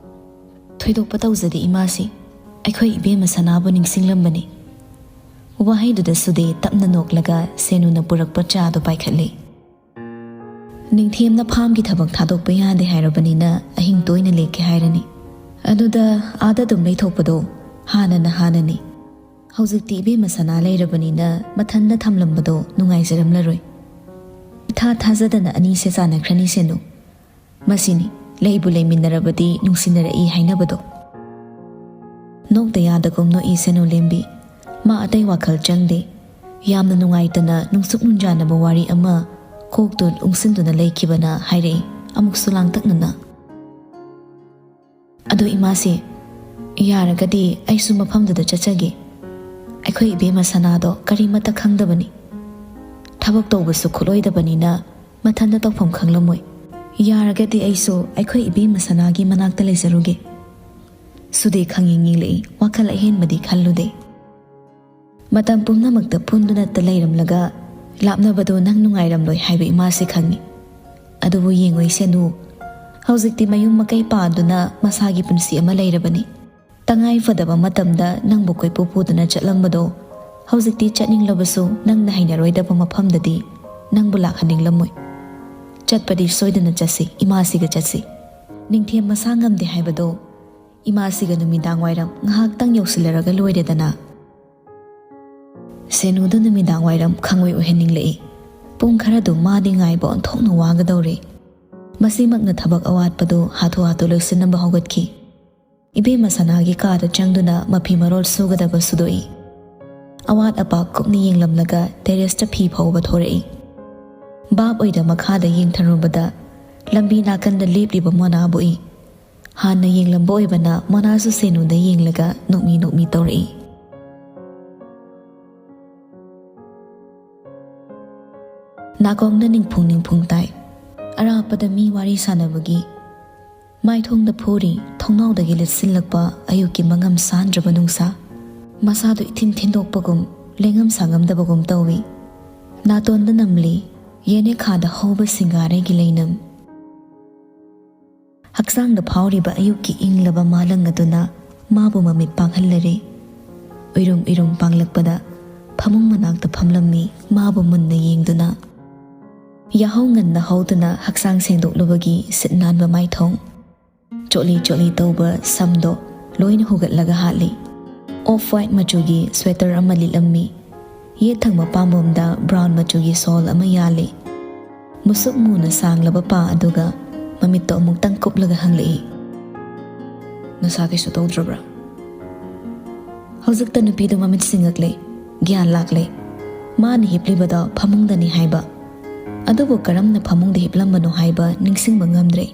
ꯊꯣꯏꯗꯣꯛꯄ ꯇꯧꯖꯗꯦ ꯏꯃꯥꯁꯤ, ꯑꯩꯈꯣꯏ ꯏꯕꯦꯝꯃ ꯁꯅꯥꯕꯨ ꯅꯤꯡꯁꯤꯡꯂꯝꯕꯅꯤ꯫ ꯋꯥꯍꯩꯗꯨꯗ ꯁꯨꯗꯦ ꯇꯞꯅ ꯅꯣꯛꯂꯒ ꯁꯦꯅꯨꯅ ꯄꯨꯔꯛꯄ ꯆꯥꯗꯨ ꯄꯥꯏꯈꯠꯂꯦ꯫ ꯅꯤꯡꯊꯦꯝꯅ ꯐꯥꯝꯒꯤ ꯊꯕꯛ ꯊꯥꯗꯣꯛꯄ ꯌꯥꯗꯦ ꯍꯥꯏꯔꯕꯅꯤꯅ ꯑꯍꯤꯡ ꯇꯣꯏꯅ ꯂꯦꯛꯀꯦ ꯍꯥꯏꯔꯅꯤ꯫ ꯑꯗꯨꯗ ꯑꯥꯗ ꯑꯗꯨꯝ ꯂꯩꯊꯣꯛꯄꯗꯣ ꯍꯥꯟꯅꯅ ꯍꯥꯟꯅꯅꯤ꯫ ꯍꯧꯖꯤꯛꯇꯤ ꯏꯕꯦꯝꯃ ꯁꯅꯥ ꯂꯩꯔꯕꯅꯤꯅ ꯃꯊꯟꯗ ꯊꯝꯂꯝꯕꯗꯣ ꯅꯨꯡꯉꯥꯏꯖꯔꯝꯂꯔꯣꯏ꯫ ꯏꯊꯥ ꯊꯥꯖꯗꯅ ꯑꯅꯤꯁꯦ ꯆꯥꯟꯅꯈ꯭ꯔꯅꯤ ꯁꯦꯅꯨ꯫ ꯃꯁꯤꯅꯤ, ꯂꯩꯕꯨ ꯂꯩꯃꯤꯟꯅꯔꯕꯗꯤ ꯅꯨꯡꯁꯤꯅꯔꯛꯏ ꯍꯥꯏꯅꯕꯗꯣ꯫ ꯅꯣꯛꯇ ꯌꯥꯗꯒꯨꯝ ꯅꯣꯛꯏ ꯁꯦꯅꯨ ꯂꯦꯝꯕꯤ꯫ ꯃꯥ ꯑꯇꯩ ꯋꯥꯈꯜ ꯆꯪꯗꯦ꯫ ꯌꯥꯝꯅ ꯅꯨꯡꯉꯥꯏꯇꯅ ꯅꯨꯡꯁꯨꯛ ꯅꯨꯡꯖꯥꯅꯕ ꯋꯥꯔꯤ ꯑꯃ ꯀꯣꯛꯇꯨ ꯎꯪꯁꯤꯟꯗꯨꯅ ꯂꯩꯈꯤꯕꯅ ꯍꯥꯏꯔꯛꯏ, ꯑꯃꯨꯛꯁꯨ ꯂꯥꯡꯇꯛꯅꯅ꯫ "ꯑꯗꯣ ꯏꯃꯥꯁꯦ, ꯌꯥꯔꯒꯗꯤ ꯑꯩꯁꯨ ꯃꯐꯝꯗꯨꯗ ꯆꯠꯆꯒꯦ꯫ ꯑꯩꯈꯣꯏ ꯏꯕꯦꯝꯃ ꯁꯅꯥꯗꯣ ꯀꯔꯤꯃꯠꯇ ꯈꯪꯗꯕꯅꯤ꯫ ꯊꯕꯛ ꯇꯧꯕꯁꯨ ꯈꯨꯠꯂꯣꯏꯗꯕꯅꯤꯅ ꯃꯊꯟꯇ ꯇꯧꯐꯝ ꯈꯪꯂꯝꯃꯣꯏ꯫ ꯌꯥꯔꯒꯗꯤ ꯑꯩꯁꯨ ꯑꯩꯈꯣꯏ ꯏꯕꯦꯝꯃ ꯁꯅꯥꯒꯤ ꯃꯅꯥꯛꯇ ꯂꯩꯖꯔꯨꯒꯦ꯫" ꯁꯨꯗꯦ ꯈꯪꯌꯦꯡ ꯌꯦꯡꯂꯛꯏ, ꯋꯥꯈꯜ ꯑꯍꯦꯟꯕꯗꯤ ꯈꯜꯂꯨꯗꯦ꯫ ꯃꯇꯝ ꯄꯨꯝꯅꯃꯛꯇ ꯄꯨꯟꯗꯨꯅꯇ ꯂꯩꯔꯝꯂꯒ ꯂꯥꯞꯅꯕꯗꯣ ꯅꯪ ꯅꯨꯡꯉꯥꯏꯔꯝꯂꯣꯏ ꯍꯥꯏꯕ ꯏꯃꯥꯁꯤ ꯈꯪꯏ꯫ ꯑꯗꯨꯕꯨ ꯌꯦꯡꯉꯨ ꯏꯁꯦꯅꯨ, ꯍꯧꯖꯤꯛꯇꯤ ꯃꯌꯨꯝ ꯃꯀꯩ ꯄꯥꯟꯗꯨꯅ ꯃꯁꯥꯒꯤ ꯄꯨꯟꯁꯤ ꯑꯃ ꯂꯩꯔꯕꯅꯤ꯫ ꯇꯉꯥꯏ ꯐꯗꯕ ꯃꯇꯝꯗ ꯅꯪꯕꯨ ꯀꯣꯏꯄꯨ ꯄꯨꯗꯨꯅ ꯆꯠꯂꯝꯕꯗꯣ, ꯍꯧꯖꯤꯛꯇꯤ ꯆꯠꯅꯤꯡꯂꯕꯁꯨ ꯅꯪꯅ ꯍꯩꯅꯔꯣꯏꯗꯕ ꯃꯐꯝꯗꯗꯤ ꯅꯪꯕꯨ ꯂꯥꯛꯍꯟꯅꯤꯡꯂꯝꯃꯣꯏ꯫ ꯆꯠꯄꯗꯤ ꯁꯣꯏꯗꯅ ꯆꯠꯁꯤ, ꯏꯃꯥꯁꯤꯒ ꯆꯠꯁꯤ꯫ ꯅꯤꯡꯊꯦꯝ ꯃꯁꯥ ꯉꯝꯗꯦ ꯍꯥꯏꯕꯗꯣ ꯏꯃꯥꯁꯤꯒ ꯅꯨꯃꯤꯗꯥꯡ ꯋꯥꯏꯔꯝ ꯉꯥꯏꯍꯥꯛꯇꯪ ꯌꯧꯁꯤꯜꯂꯔꯒ ꯂꯣꯏꯔꯦꯗꯅ꯫ ꯁꯦꯅꯨꯗ ꯅꯨꯃꯤꯗꯥꯡ ꯋꯥꯏꯔꯝ ꯈꯪꯑꯣꯏ ꯑꯣꯏꯍꯟꯅꯤꯡꯂꯛꯏ꯫ ꯄꯨꯡ ꯈꯔꯗꯨ ꯃꯥꯗꯤ ꯉꯥꯏꯕ ꯑꯣꯟꯊꯣꯛꯅ ꯋꯥꯒꯗꯧꯔꯦ꯫ ꯃꯁꯤꯃꯛꯅ ꯊꯕꯛ ꯑꯋꯥꯠꯄꯗꯨ ꯍꯥꯊꯨ ꯍꯥꯊꯨ ꯂꯣꯏꯁꯤꯟꯅꯕ ꯍꯧꯒꯠꯈꯤ꯫ ꯏꯕꯦꯝꯃ ꯁꯅꯥꯒꯤ ꯀꯥꯗ ꯆꯪꯗꯨꯅ ꯃꯐꯤ ꯃꯔꯣꯜ ꯁꯨꯒꯗꯕ ꯁꯨꯗꯣꯛꯏ꯫ ꯑꯋꯥꯠ ꯑꯄꯥ ꯀꯨꯞꯅ ꯌꯦꯡꯂꯝꯂꯒ ꯇꯦꯔꯦꯁꯇ ꯐꯤ ꯐꯧꯕ ꯊꯣꯔꯛꯏ꯫ ꯚꯥꯞ ꯑꯣꯏꯗ ꯃꯈꯥꯗ ꯌꯦꯡꯊꯔꯨꯕꯗ ꯂꯝꯕꯤ ꯅꯥꯀꯟꯗ ꯂꯦꯞꯂꯤꯕ ꯃꯣꯅꯥꯕꯨ ꯎꯏ꯫ ꯍꯥꯟꯅ ꯌꯦꯡꯂꯝꯕ ꯑꯣꯏꯕꯅ ꯃꯣꯅꯥꯁꯨ ꯁꯦꯅꯨꯗ ꯌꯦꯡꯂꯒ ꯅꯣꯛꯃꯤ ꯅꯣꯛꯃꯤ ꯇꯧꯔꯛꯏ꯫ ꯅꯥꯀꯣꯡꯗ ꯅꯤꯡꯐꯨꯡ ꯅꯤꯡꯐꯨꯡ ꯇꯥꯏ꯫ ꯑꯔꯥꯞꯄꯗ ꯃꯤ ꯋꯥꯔꯤ ꯁꯥꯟꯅꯕꯒꯤ꯫ ꯃꯥꯏꯊꯣꯡꯗ ꯐꯨꯔꯤ ꯊꯣꯡꯅꯥꯎꯗꯒꯤ ꯂꯤꯠꯁꯤꯜꯂꯛꯄ ꯑꯌꯨꯛꯀꯤ ꯃꯉꯝ ꯁꯥꯟꯗ꯭ꯔꯕ ꯅꯨꯡꯁꯥ꯫ ꯃꯁꯥꯗꯨ ꯏꯊꯤꯟ ꯊꯤꯟꯗꯣꯛꯄꯒꯨꯝ, ꯂꯦꯡꯉꯝ ꯁꯥꯉꯝꯗꯕꯒꯨꯝ ꯇꯧꯏ꯫ ꯅꯥꯇꯣꯟꯗ ꯅꯝꯂꯤ ꯌꯦꯅꯦꯈꯥꯗ ꯍꯧꯕ ꯁꯤꯡꯒꯥꯔꯩꯒꯤ ꯂꯩꯅꯝ꯫ ꯍꯛꯆꯥꯡꯗ ꯐꯥꯎꯔꯤꯕ ꯑꯌꯨꯛꯀꯤ ꯏꯪꯂꯕ ꯃꯥꯂꯪ ꯑꯗꯨꯅ ꯃꯥꯕꯨ ꯃꯃꯤꯠ ꯄꯥꯡꯍꯜꯂꯔꯦ꯫ ꯎꯏꯔꯨꯝ ꯎꯏꯔꯨꯝ ꯄꯥꯡꯂꯛꯄꯗ ꯐꯃꯨꯡ ꯃꯅꯥꯛꯇ ꯐꯝꯂꯝꯃꯤ ꯃꯥꯕꯨ ꯃꯨꯟꯅ ꯌꯦꯡꯗꯨꯅ꯫ ꯌꯥꯍꯧ ꯉꯟꯅ ꯍꯧꯗꯨꯅ ꯍꯛꯆꯥꯡ ꯁꯦꯡꯗꯣꯛꯂꯨꯕꯒꯤ ꯁꯤꯠ ꯅꯥꯟꯕ ꯃꯥꯏꯊꯣꯡ꯫ ꯆꯣꯠꯂꯤ ꯆꯣꯠꯂꯤ ꯇꯧꯕ ꯁꯝꯗꯣ ꯂꯣꯏꯅ ꯍꯨꯒꯠꯂꯒ ꯍꯥꯠꯂꯤ꯫ ꯑꯣꯐ ꯋꯥꯏꯠ ꯃꯆꯨꯒꯤ ꯁ꯭ꯋꯦꯇꯔ ꯑꯃ ꯂꯤꯠꯂꯝꯃꯤ꯫ ꯌꯦꯠ ꯊꯪꯕ ꯄꯥꯝꯕꯣꯝꯗ ꯕ꯭ꯔꯥꯎꯟ ꯃꯆꯨꯒꯤ ꯁꯣꯜ ꯑꯃ ꯌꯥꯜꯂꯤ꯫ ꯃꯨꯁꯨꯛ ꯃꯨꯅ ꯁꯥꯡꯂꯕ ꯄꯥ ꯑꯗꯨꯒ ꯃꯃꯤꯠꯇꯣ ꯑꯃꯨꯛꯇꯪ ꯀꯨꯞꯂꯒ ꯍꯪꯂꯛꯏ, "ꯅꯁꯥ ꯀꯩꯁꯨ ꯇꯧꯗ꯭ꯔꯕ꯭ꯔꯥ?" ꯍꯧꯖꯤꯛꯇ ꯅꯨꯄꯤꯗꯨ ꯃꯃꯤꯠ ꯁꯤꯡꯉꯛꯂꯦ, ꯒ꯭ꯌꯥꯟ ꯂꯥꯛꯂꯦ꯫ ꯃꯥꯅ ꯍꯤꯞꯂꯤꯕꯗꯣ ꯐꯃꯨꯡꯗꯅꯤ ꯍꯥꯏꯕ꯫ ꯑꯗꯨꯕꯨ ꯀꯔꯝꯅ ꯐꯃꯨꯡꯗ ꯍꯤꯞꯂꯝꯕꯅꯣ ꯍꯥꯏꯕ ꯅꯤꯡꯁꯤꯡꯕ ꯉꯝꯗ꯭ꯔꯦ꯫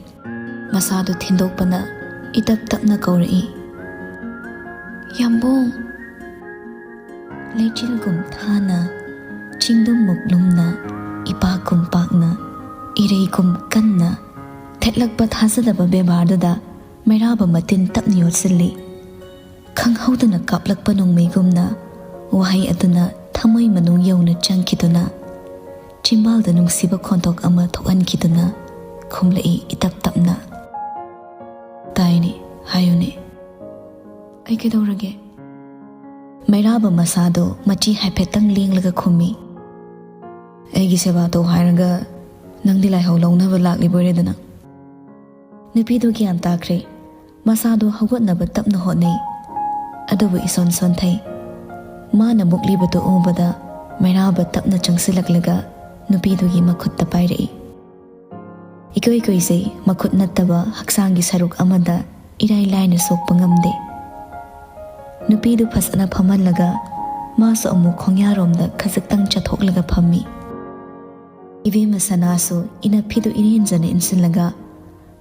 ꯃꯁꯥꯗꯨ ꯊꯤꯟꯗꯣꯛꯄꯅ ꯏꯇꯞ ꯇꯞꯅ ꯀꯧꯔꯛꯏ, "ꯌꯥꯝꯕꯨꯡ!" ꯂꯩꯆꯤꯜꯒꯨꯝ ꯊꯥꯅ, ꯆꯤꯡꯗꯨꯝꯃꯨꯛ ꯂꯨꯝꯅ, ꯏꯄꯥꯛꯀꯨꯝ ꯄꯥꯛꯅ, ꯏꯔꯩꯒꯨꯝ ꯀꯟꯅ ꯊꯦꯠꯂꯛꯄ ꯊꯥꯖꯗꯕ ꯕꯦꯕꯥꯔꯗꯨꯗ ꯃꯩꯔꯥꯕ ꯃꯇꯤꯟ ꯇꯞꯅ ꯌꯣꯠꯁꯤꯜꯂꯤ꯫ ꯈꯪꯍꯧꯗꯅ ꯀꯥꯞꯂꯛꯄ ꯅꯣꯡꯃꯩꯒꯨꯝꯅ ꯋꯥꯍꯩ ꯑꯗꯨꯅ ꯊꯃꯣꯏ ꯃꯅꯨꯡ ꯌꯧꯅ ꯆꯪꯈꯤꯗꯨꯅ ꯆꯤꯝꯕꯥꯜꯗ ꯅꯨꯡꯁꯤꯕ ꯈꯣꯟꯊꯣꯛ ꯑꯃ ꯊꯣꯛꯍꯟꯈꯤꯗꯨꯅ ꯈꯨꯝꯂꯛꯏ ꯏꯇꯞ ꯇꯞꯅ꯫ "ꯇꯥꯏꯅꯦ, ꯍꯥꯏꯌꯨꯅꯦ꯫ ꯑꯩ ꯀꯩꯗꯧꯔꯒꯦ?" ꯃꯩꯔꯥꯕ ꯃꯁꯥꯗꯣ ꯃꯆꯤ ꯍꯥꯏꯐꯦꯠꯇꯪ ꯂꯦꯡꯂꯒ ꯈꯨꯝꯃꯤ꯫ "ꯑꯩꯒꯤ ꯁꯦꯕꯥ ꯇꯧ ꯍꯥꯏꯔꯒ ꯅꯪꯗꯤ ꯂꯥꯏꯍꯧ ꯂꯧꯅꯕ ꯂꯥꯛꯂꯤꯕꯣꯏꯔꯦꯗꯅ?" ꯅꯨꯄꯤꯗꯨ ꯒ꯭ꯌꯥꯟ ꯇꯥꯈ꯭ꯔꯦ꯫ ꯃꯁꯥꯗꯣ ꯍꯧꯒꯠꯅꯕ ꯇꯞꯅ ꯍꯣꯠꯅꯩ꯫ ꯑꯗꯨꯕꯨ ꯏꯁꯣꯟ ꯁꯣꯟꯊꯩ꯫ ꯃꯥꯅ ꯃꯨꯛꯂꯤꯕꯗꯨ ꯎꯕꯗ ꯃꯩꯔꯥꯕ ꯇꯞꯅ ꯆꯪꯁꯤꯜꯂꯛꯂꯒ ꯅꯨꯄꯤꯗꯨꯒꯤ ꯃꯈꯨꯠꯇ ꯄꯥꯏꯔꯛꯏ꯫ ꯏꯀꯨꯏ ꯀꯨꯏꯖꯩ, ꯃꯈꯨꯠ ꯅꯠꯇꯕ ꯍꯛꯆꯥꯡꯒꯤ ꯁꯔꯨꯛ ꯑꯃꯗ ꯏꯔꯥꯏ ꯂꯥꯏꯅ ꯁꯣꯛꯄ ꯉꯝꯗꯦ꯫ ꯅꯨꯄꯤꯗꯨ ꯐꯖꯅ ꯐꯝꯍꯜꯂꯒ ꯃꯥꯁꯨ ꯑꯃꯨꯛ ꯈꯣꯡꯌꯥꯔꯣꯝꯗ ꯈꯖꯤꯛꯇꯪ ꯆꯠꯊꯣꯛꯂꯒ ꯐꯝꯃꯤ꯫ ꯏꯕꯦꯝꯃ ꯁꯅꯥꯁꯨ ꯏꯅꯐꯤꯗꯨ ꯏꯔꯦꯟꯖꯅ ꯏꯟꯁꯤꯜꯂꯒ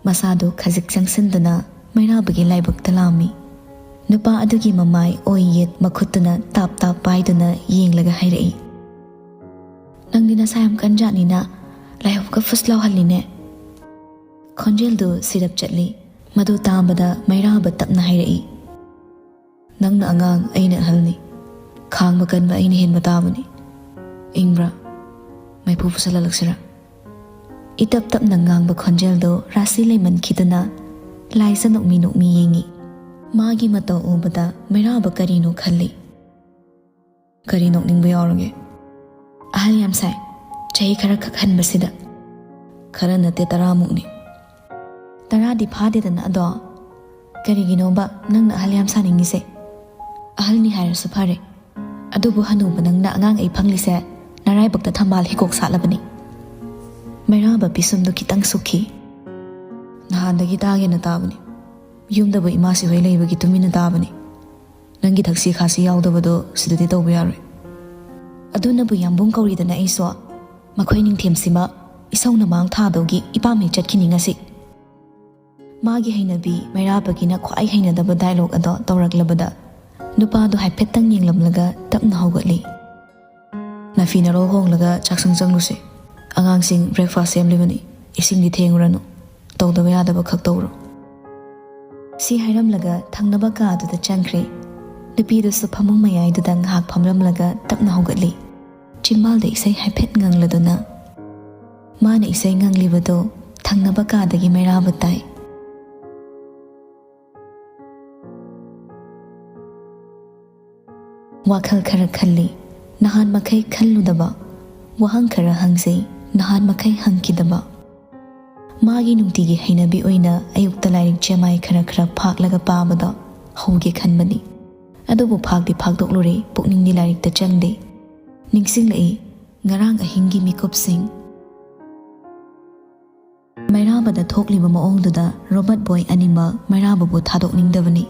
ꯃꯁꯥꯗꯨ ꯈꯖꯤꯛ ꯆꯪꯁꯤꯟꯗꯨꯅ ꯃꯩꯔꯥꯕꯒꯤ ꯂꯥꯏꯕꯛꯇ ꯂꯥꯝꯃꯤ꯫ ꯅꯨꯄꯥ ꯑꯗꯨꯒꯤ ꯃꯃꯥꯏ ꯑꯣꯏ ꯌꯦꯠ ꯃꯈꯨꯠꯇꯨꯅ ꯇꯥꯞ ꯇꯥꯞ ꯄꯥꯏꯗꯨꯅ ꯌꯦꯡꯂꯒ ꯍꯥꯏꯔꯛꯏ, "ꯅꯪꯗꯤ ꯅꯁꯥ ꯌꯥꯝ ꯀꯟꯖꯥꯠꯅꯤꯅ, ꯂꯥꯏꯍꯧꯒ ꯐꯨꯁ ꯂꯥꯎꯍꯜꯂꯤꯅꯦ?" ꯈꯣꯟꯖꯦꯜꯗꯨ ꯁꯤꯔꯞ ꯆꯠꯂꯤ꯫ ꯃꯗꯨ ꯇꯥꯕꯗ ꯃꯩꯔꯥꯕ ꯇꯞꯅ ꯍꯥꯏꯔꯛꯏ, "ꯅꯪꯅ ꯑꯉꯥꯡ, ꯑꯩꯅ ꯑꯍꯜꯅꯤ꯫ ꯈꯥꯡꯕ ꯀꯟꯕ ꯑꯩꯅ ꯍꯦꯟꯕ ꯇꯥꯕꯅꯤ꯫ ꯏꯪꯕ꯭ꯔꯥ? ꯃꯩꯐꯨ ꯄꯨꯁꯜꯍꯜꯂꯛꯁꯤꯔꯥ?" ꯏꯇꯞ ꯇꯞꯅ ꯉꯥꯡꯕ ꯈꯣꯟꯖꯦꯜꯗꯨ ꯔꯥꯁꯤ ꯂꯩꯃꯟꯈꯤꯗꯨꯅ ꯂꯥꯏꯖ ꯅꯣꯛꯃꯤ ꯅꯣꯛꯃꯤ ꯌꯦꯡꯉꯤ꯫ ꯃꯥꯒꯤ ꯃꯇꯧ ꯎꯕꯗ ꯃꯩꯔꯥꯕ ꯀꯔꯤꯅꯣ ꯈꯜꯂꯤ꯫ "ꯀꯔꯤ ꯅꯣꯛꯅꯤꯡꯕ ꯌꯥꯎꯔꯒꯦ? ꯑꯍꯜ ꯌꯥꯝ ꯁꯥꯏ꯫ ꯆꯍꯤ ꯈꯔ ꯈꯛ ꯍꯟꯕꯁꯤꯗ꯫ ꯈꯔ ꯅꯠꯇꯦ, ꯇꯔꯥꯃꯨꯛꯅꯤ꯫ ꯇꯔꯥꯗꯤ ꯐꯥꯗꯦꯗꯅ ꯑꯗꯣ꯫ ꯀꯔꯤꯒꯤꯅꯣꯕ ꯅꯪꯅ ꯑꯍꯜ ꯌꯥꯝ ꯁꯥꯅꯤꯡꯉꯤꯁꯦ? ꯑꯍꯜꯅꯤ ꯍꯥꯏꯔꯁꯨ ꯐꯔꯦ꯫ ꯑꯗꯨꯕꯨ ꯍꯅꯨꯕ ꯅꯪꯅ ꯑꯉꯥꯡ ꯑꯩ ꯐꯪꯂꯤꯁꯦ ꯅꯔꯥꯏꯕꯛꯇ ꯊꯝꯕꯥꯜ ꯍꯤꯀꯣꯛ ꯁꯥꯠꯂꯕꯅꯤ꯫" ꯃꯩꯔꯥꯕ ꯄꯤꯁꯨꯝꯗꯨ ꯈꯤꯇꯪ ꯁꯨꯛꯈꯤ꯫ "ꯅꯍꯥꯟꯗꯒꯤ ꯇꯥꯒꯦꯅ ꯇꯥꯕꯅꯤ꯫ ꯌꯨꯝꯗꯕꯨ ꯏꯃꯥꯁꯤ ꯍꯣꯏ ꯂꯩꯕꯒꯤ ꯇꯨꯃꯤꯟꯅ ꯇꯥꯕꯅꯤ꯫ ꯅꯪꯒꯤ ꯊꯛꯁꯤ ꯈꯥꯁꯤ ꯌꯥꯎꯗꯕꯗꯣ ꯁꯤꯗꯗꯤ ꯇꯧꯕ ꯌꯥꯔꯣꯏ꯫" "ꯑꯗꯨꯅꯕꯨ ꯌꯥꯝꯕꯨꯡ ꯀꯧꯔꯤꯗꯅ ꯑꯩꯁꯨ꯫ ꯃꯈꯣꯏ ꯅꯤꯡꯊꯦꯝꯁꯤꯃ ꯏꯁꯧꯅ ꯃꯥꯡ ꯊꯥꯗꯧꯒꯤ ꯏꯄꯥꯝ ꯍꯦꯛ ꯆꯠꯈꯤꯅꯤ ꯉꯁꯤ꯫" ꯃꯥꯒꯤ ꯍꯩꯅꯕꯤ ꯃꯩꯔꯥꯕꯒꯤꯅ ꯈ꯭ꯋꯥꯏ ꯍꯩꯅꯗꯕ ꯗꯥꯏꯂꯣꯛ ꯑꯗꯣ ꯇꯧꯔꯛꯂꯕꯗ ꯅꯨꯄꯥꯗꯣ ꯍꯥꯏꯐꯦꯠꯇꯪ ꯌꯦꯡꯂꯝꯂꯒ ꯇꯞꯅ ꯍꯧꯒꯠꯂꯤ꯫ "ꯅꯥꯐꯤ ꯅꯔꯣꯜ ꯍꯣꯡꯂꯒ ꯆꯥꯛꯁꯪ ꯆꯪꯂꯨꯁꯦ꯫ ꯑꯉꯥꯡꯁꯤꯡ ꯕ꯭ꯔꯦꯛꯐꯥꯁ ꯁꯦꯝꯂꯤꯕꯅꯤ꯫ ꯏꯁꯤꯡꯗꯤ ꯊꯦꯡꯉꯨꯔꯅꯨ꯫ ꯇꯧꯗꯕ ꯌꯥꯗꯕ ꯈꯛ ꯇꯧꯔꯣ꯫" ꯁꯤ ꯍꯥꯏꯔꯝꯂꯒ ꯊꯪꯅꯕ ꯀꯥꯗꯨꯗ ꯆꯪꯈ꯭ꯔꯦ꯫ ꯅꯨꯄꯤꯗꯨꯁꯨ ꯐꯃꯨꯡ ꯃꯌꯥꯏꯗꯨꯗ ꯉꯥꯏꯍꯥꯛ ꯐꯝꯂꯝꯂꯒ ꯇꯞꯅ ꯍꯧꯒꯠꯂꯤ꯫ ꯆꯤꯝꯕꯥꯜꯗ ꯏꯁꯩ ꯍꯥꯏꯐꯦꯠ ꯉꯪꯂꯗꯨꯅ꯫ ꯃꯥꯅ ꯏꯁꯩ ꯉꯪꯂꯤꯕꯗꯨ ꯊꯪꯅꯕ ꯀꯥꯗꯒꯤ ꯃꯩꯔꯥꯕ ꯇꯥꯏ꯫ ꯋꯥꯈꯜ ꯈꯔ ꯈꯜꯂꯤ, ꯅꯍꯥꯟ ꯃꯈꯩ ꯈꯜꯂꯨꯗꯕ꯫ ꯋꯥꯍꯪ ꯈꯔ ꯍꯪꯖꯩ, ꯅꯍꯥꯟ ꯃꯈꯩ ꯍꯪꯈꯤꯗꯕ꯫ ꯃꯥꯒꯤ ꯅꯨꯡꯇꯤꯒꯤ ꯍꯩꯅꯕꯤ ꯑꯣꯏꯅ ꯑꯌꯨꯛꯇ ꯂꯥꯏꯔꯤꯛ ꯆꯦꯃꯥꯏ ꯈꯔ ꯈꯔ ꯐꯥꯛꯂꯒ ꯄꯥꯕꯗꯣ ꯍꯧꯒꯦ ꯈꯟꯕꯅꯤ꯫ ꯑꯗꯨꯕꯨ ꯐꯥꯛꯇꯤ ꯐꯥꯛꯇꯣꯛꯂꯨꯔꯦ, ꯄꯨꯛꯅꯤꯡꯗꯤ ꯂꯥꯏꯔꯤꯛꯇ ꯆꯪꯗꯦ꯫ ꯅꯤꯡꯁꯤꯡꯂꯛꯏ ꯉꯔꯥꯡ ꯑꯍꯤꯡꯒꯤ ꯃꯤꯀꯨꯞꯁꯤꯡ꯫ ꯃꯩꯔꯥꯕꯗ ꯊꯣꯛꯂꯤꯕ ꯃꯑꯣꯡꯗꯨꯗ ꯔꯣꯕꯔꯠ ꯕꯣꯏ ꯑꯅꯤꯃꯛ ꯃꯩꯔꯥꯕꯕꯨ ꯊꯥꯗꯣꯛꯅꯤꯡꯗꯕꯅꯤ꯫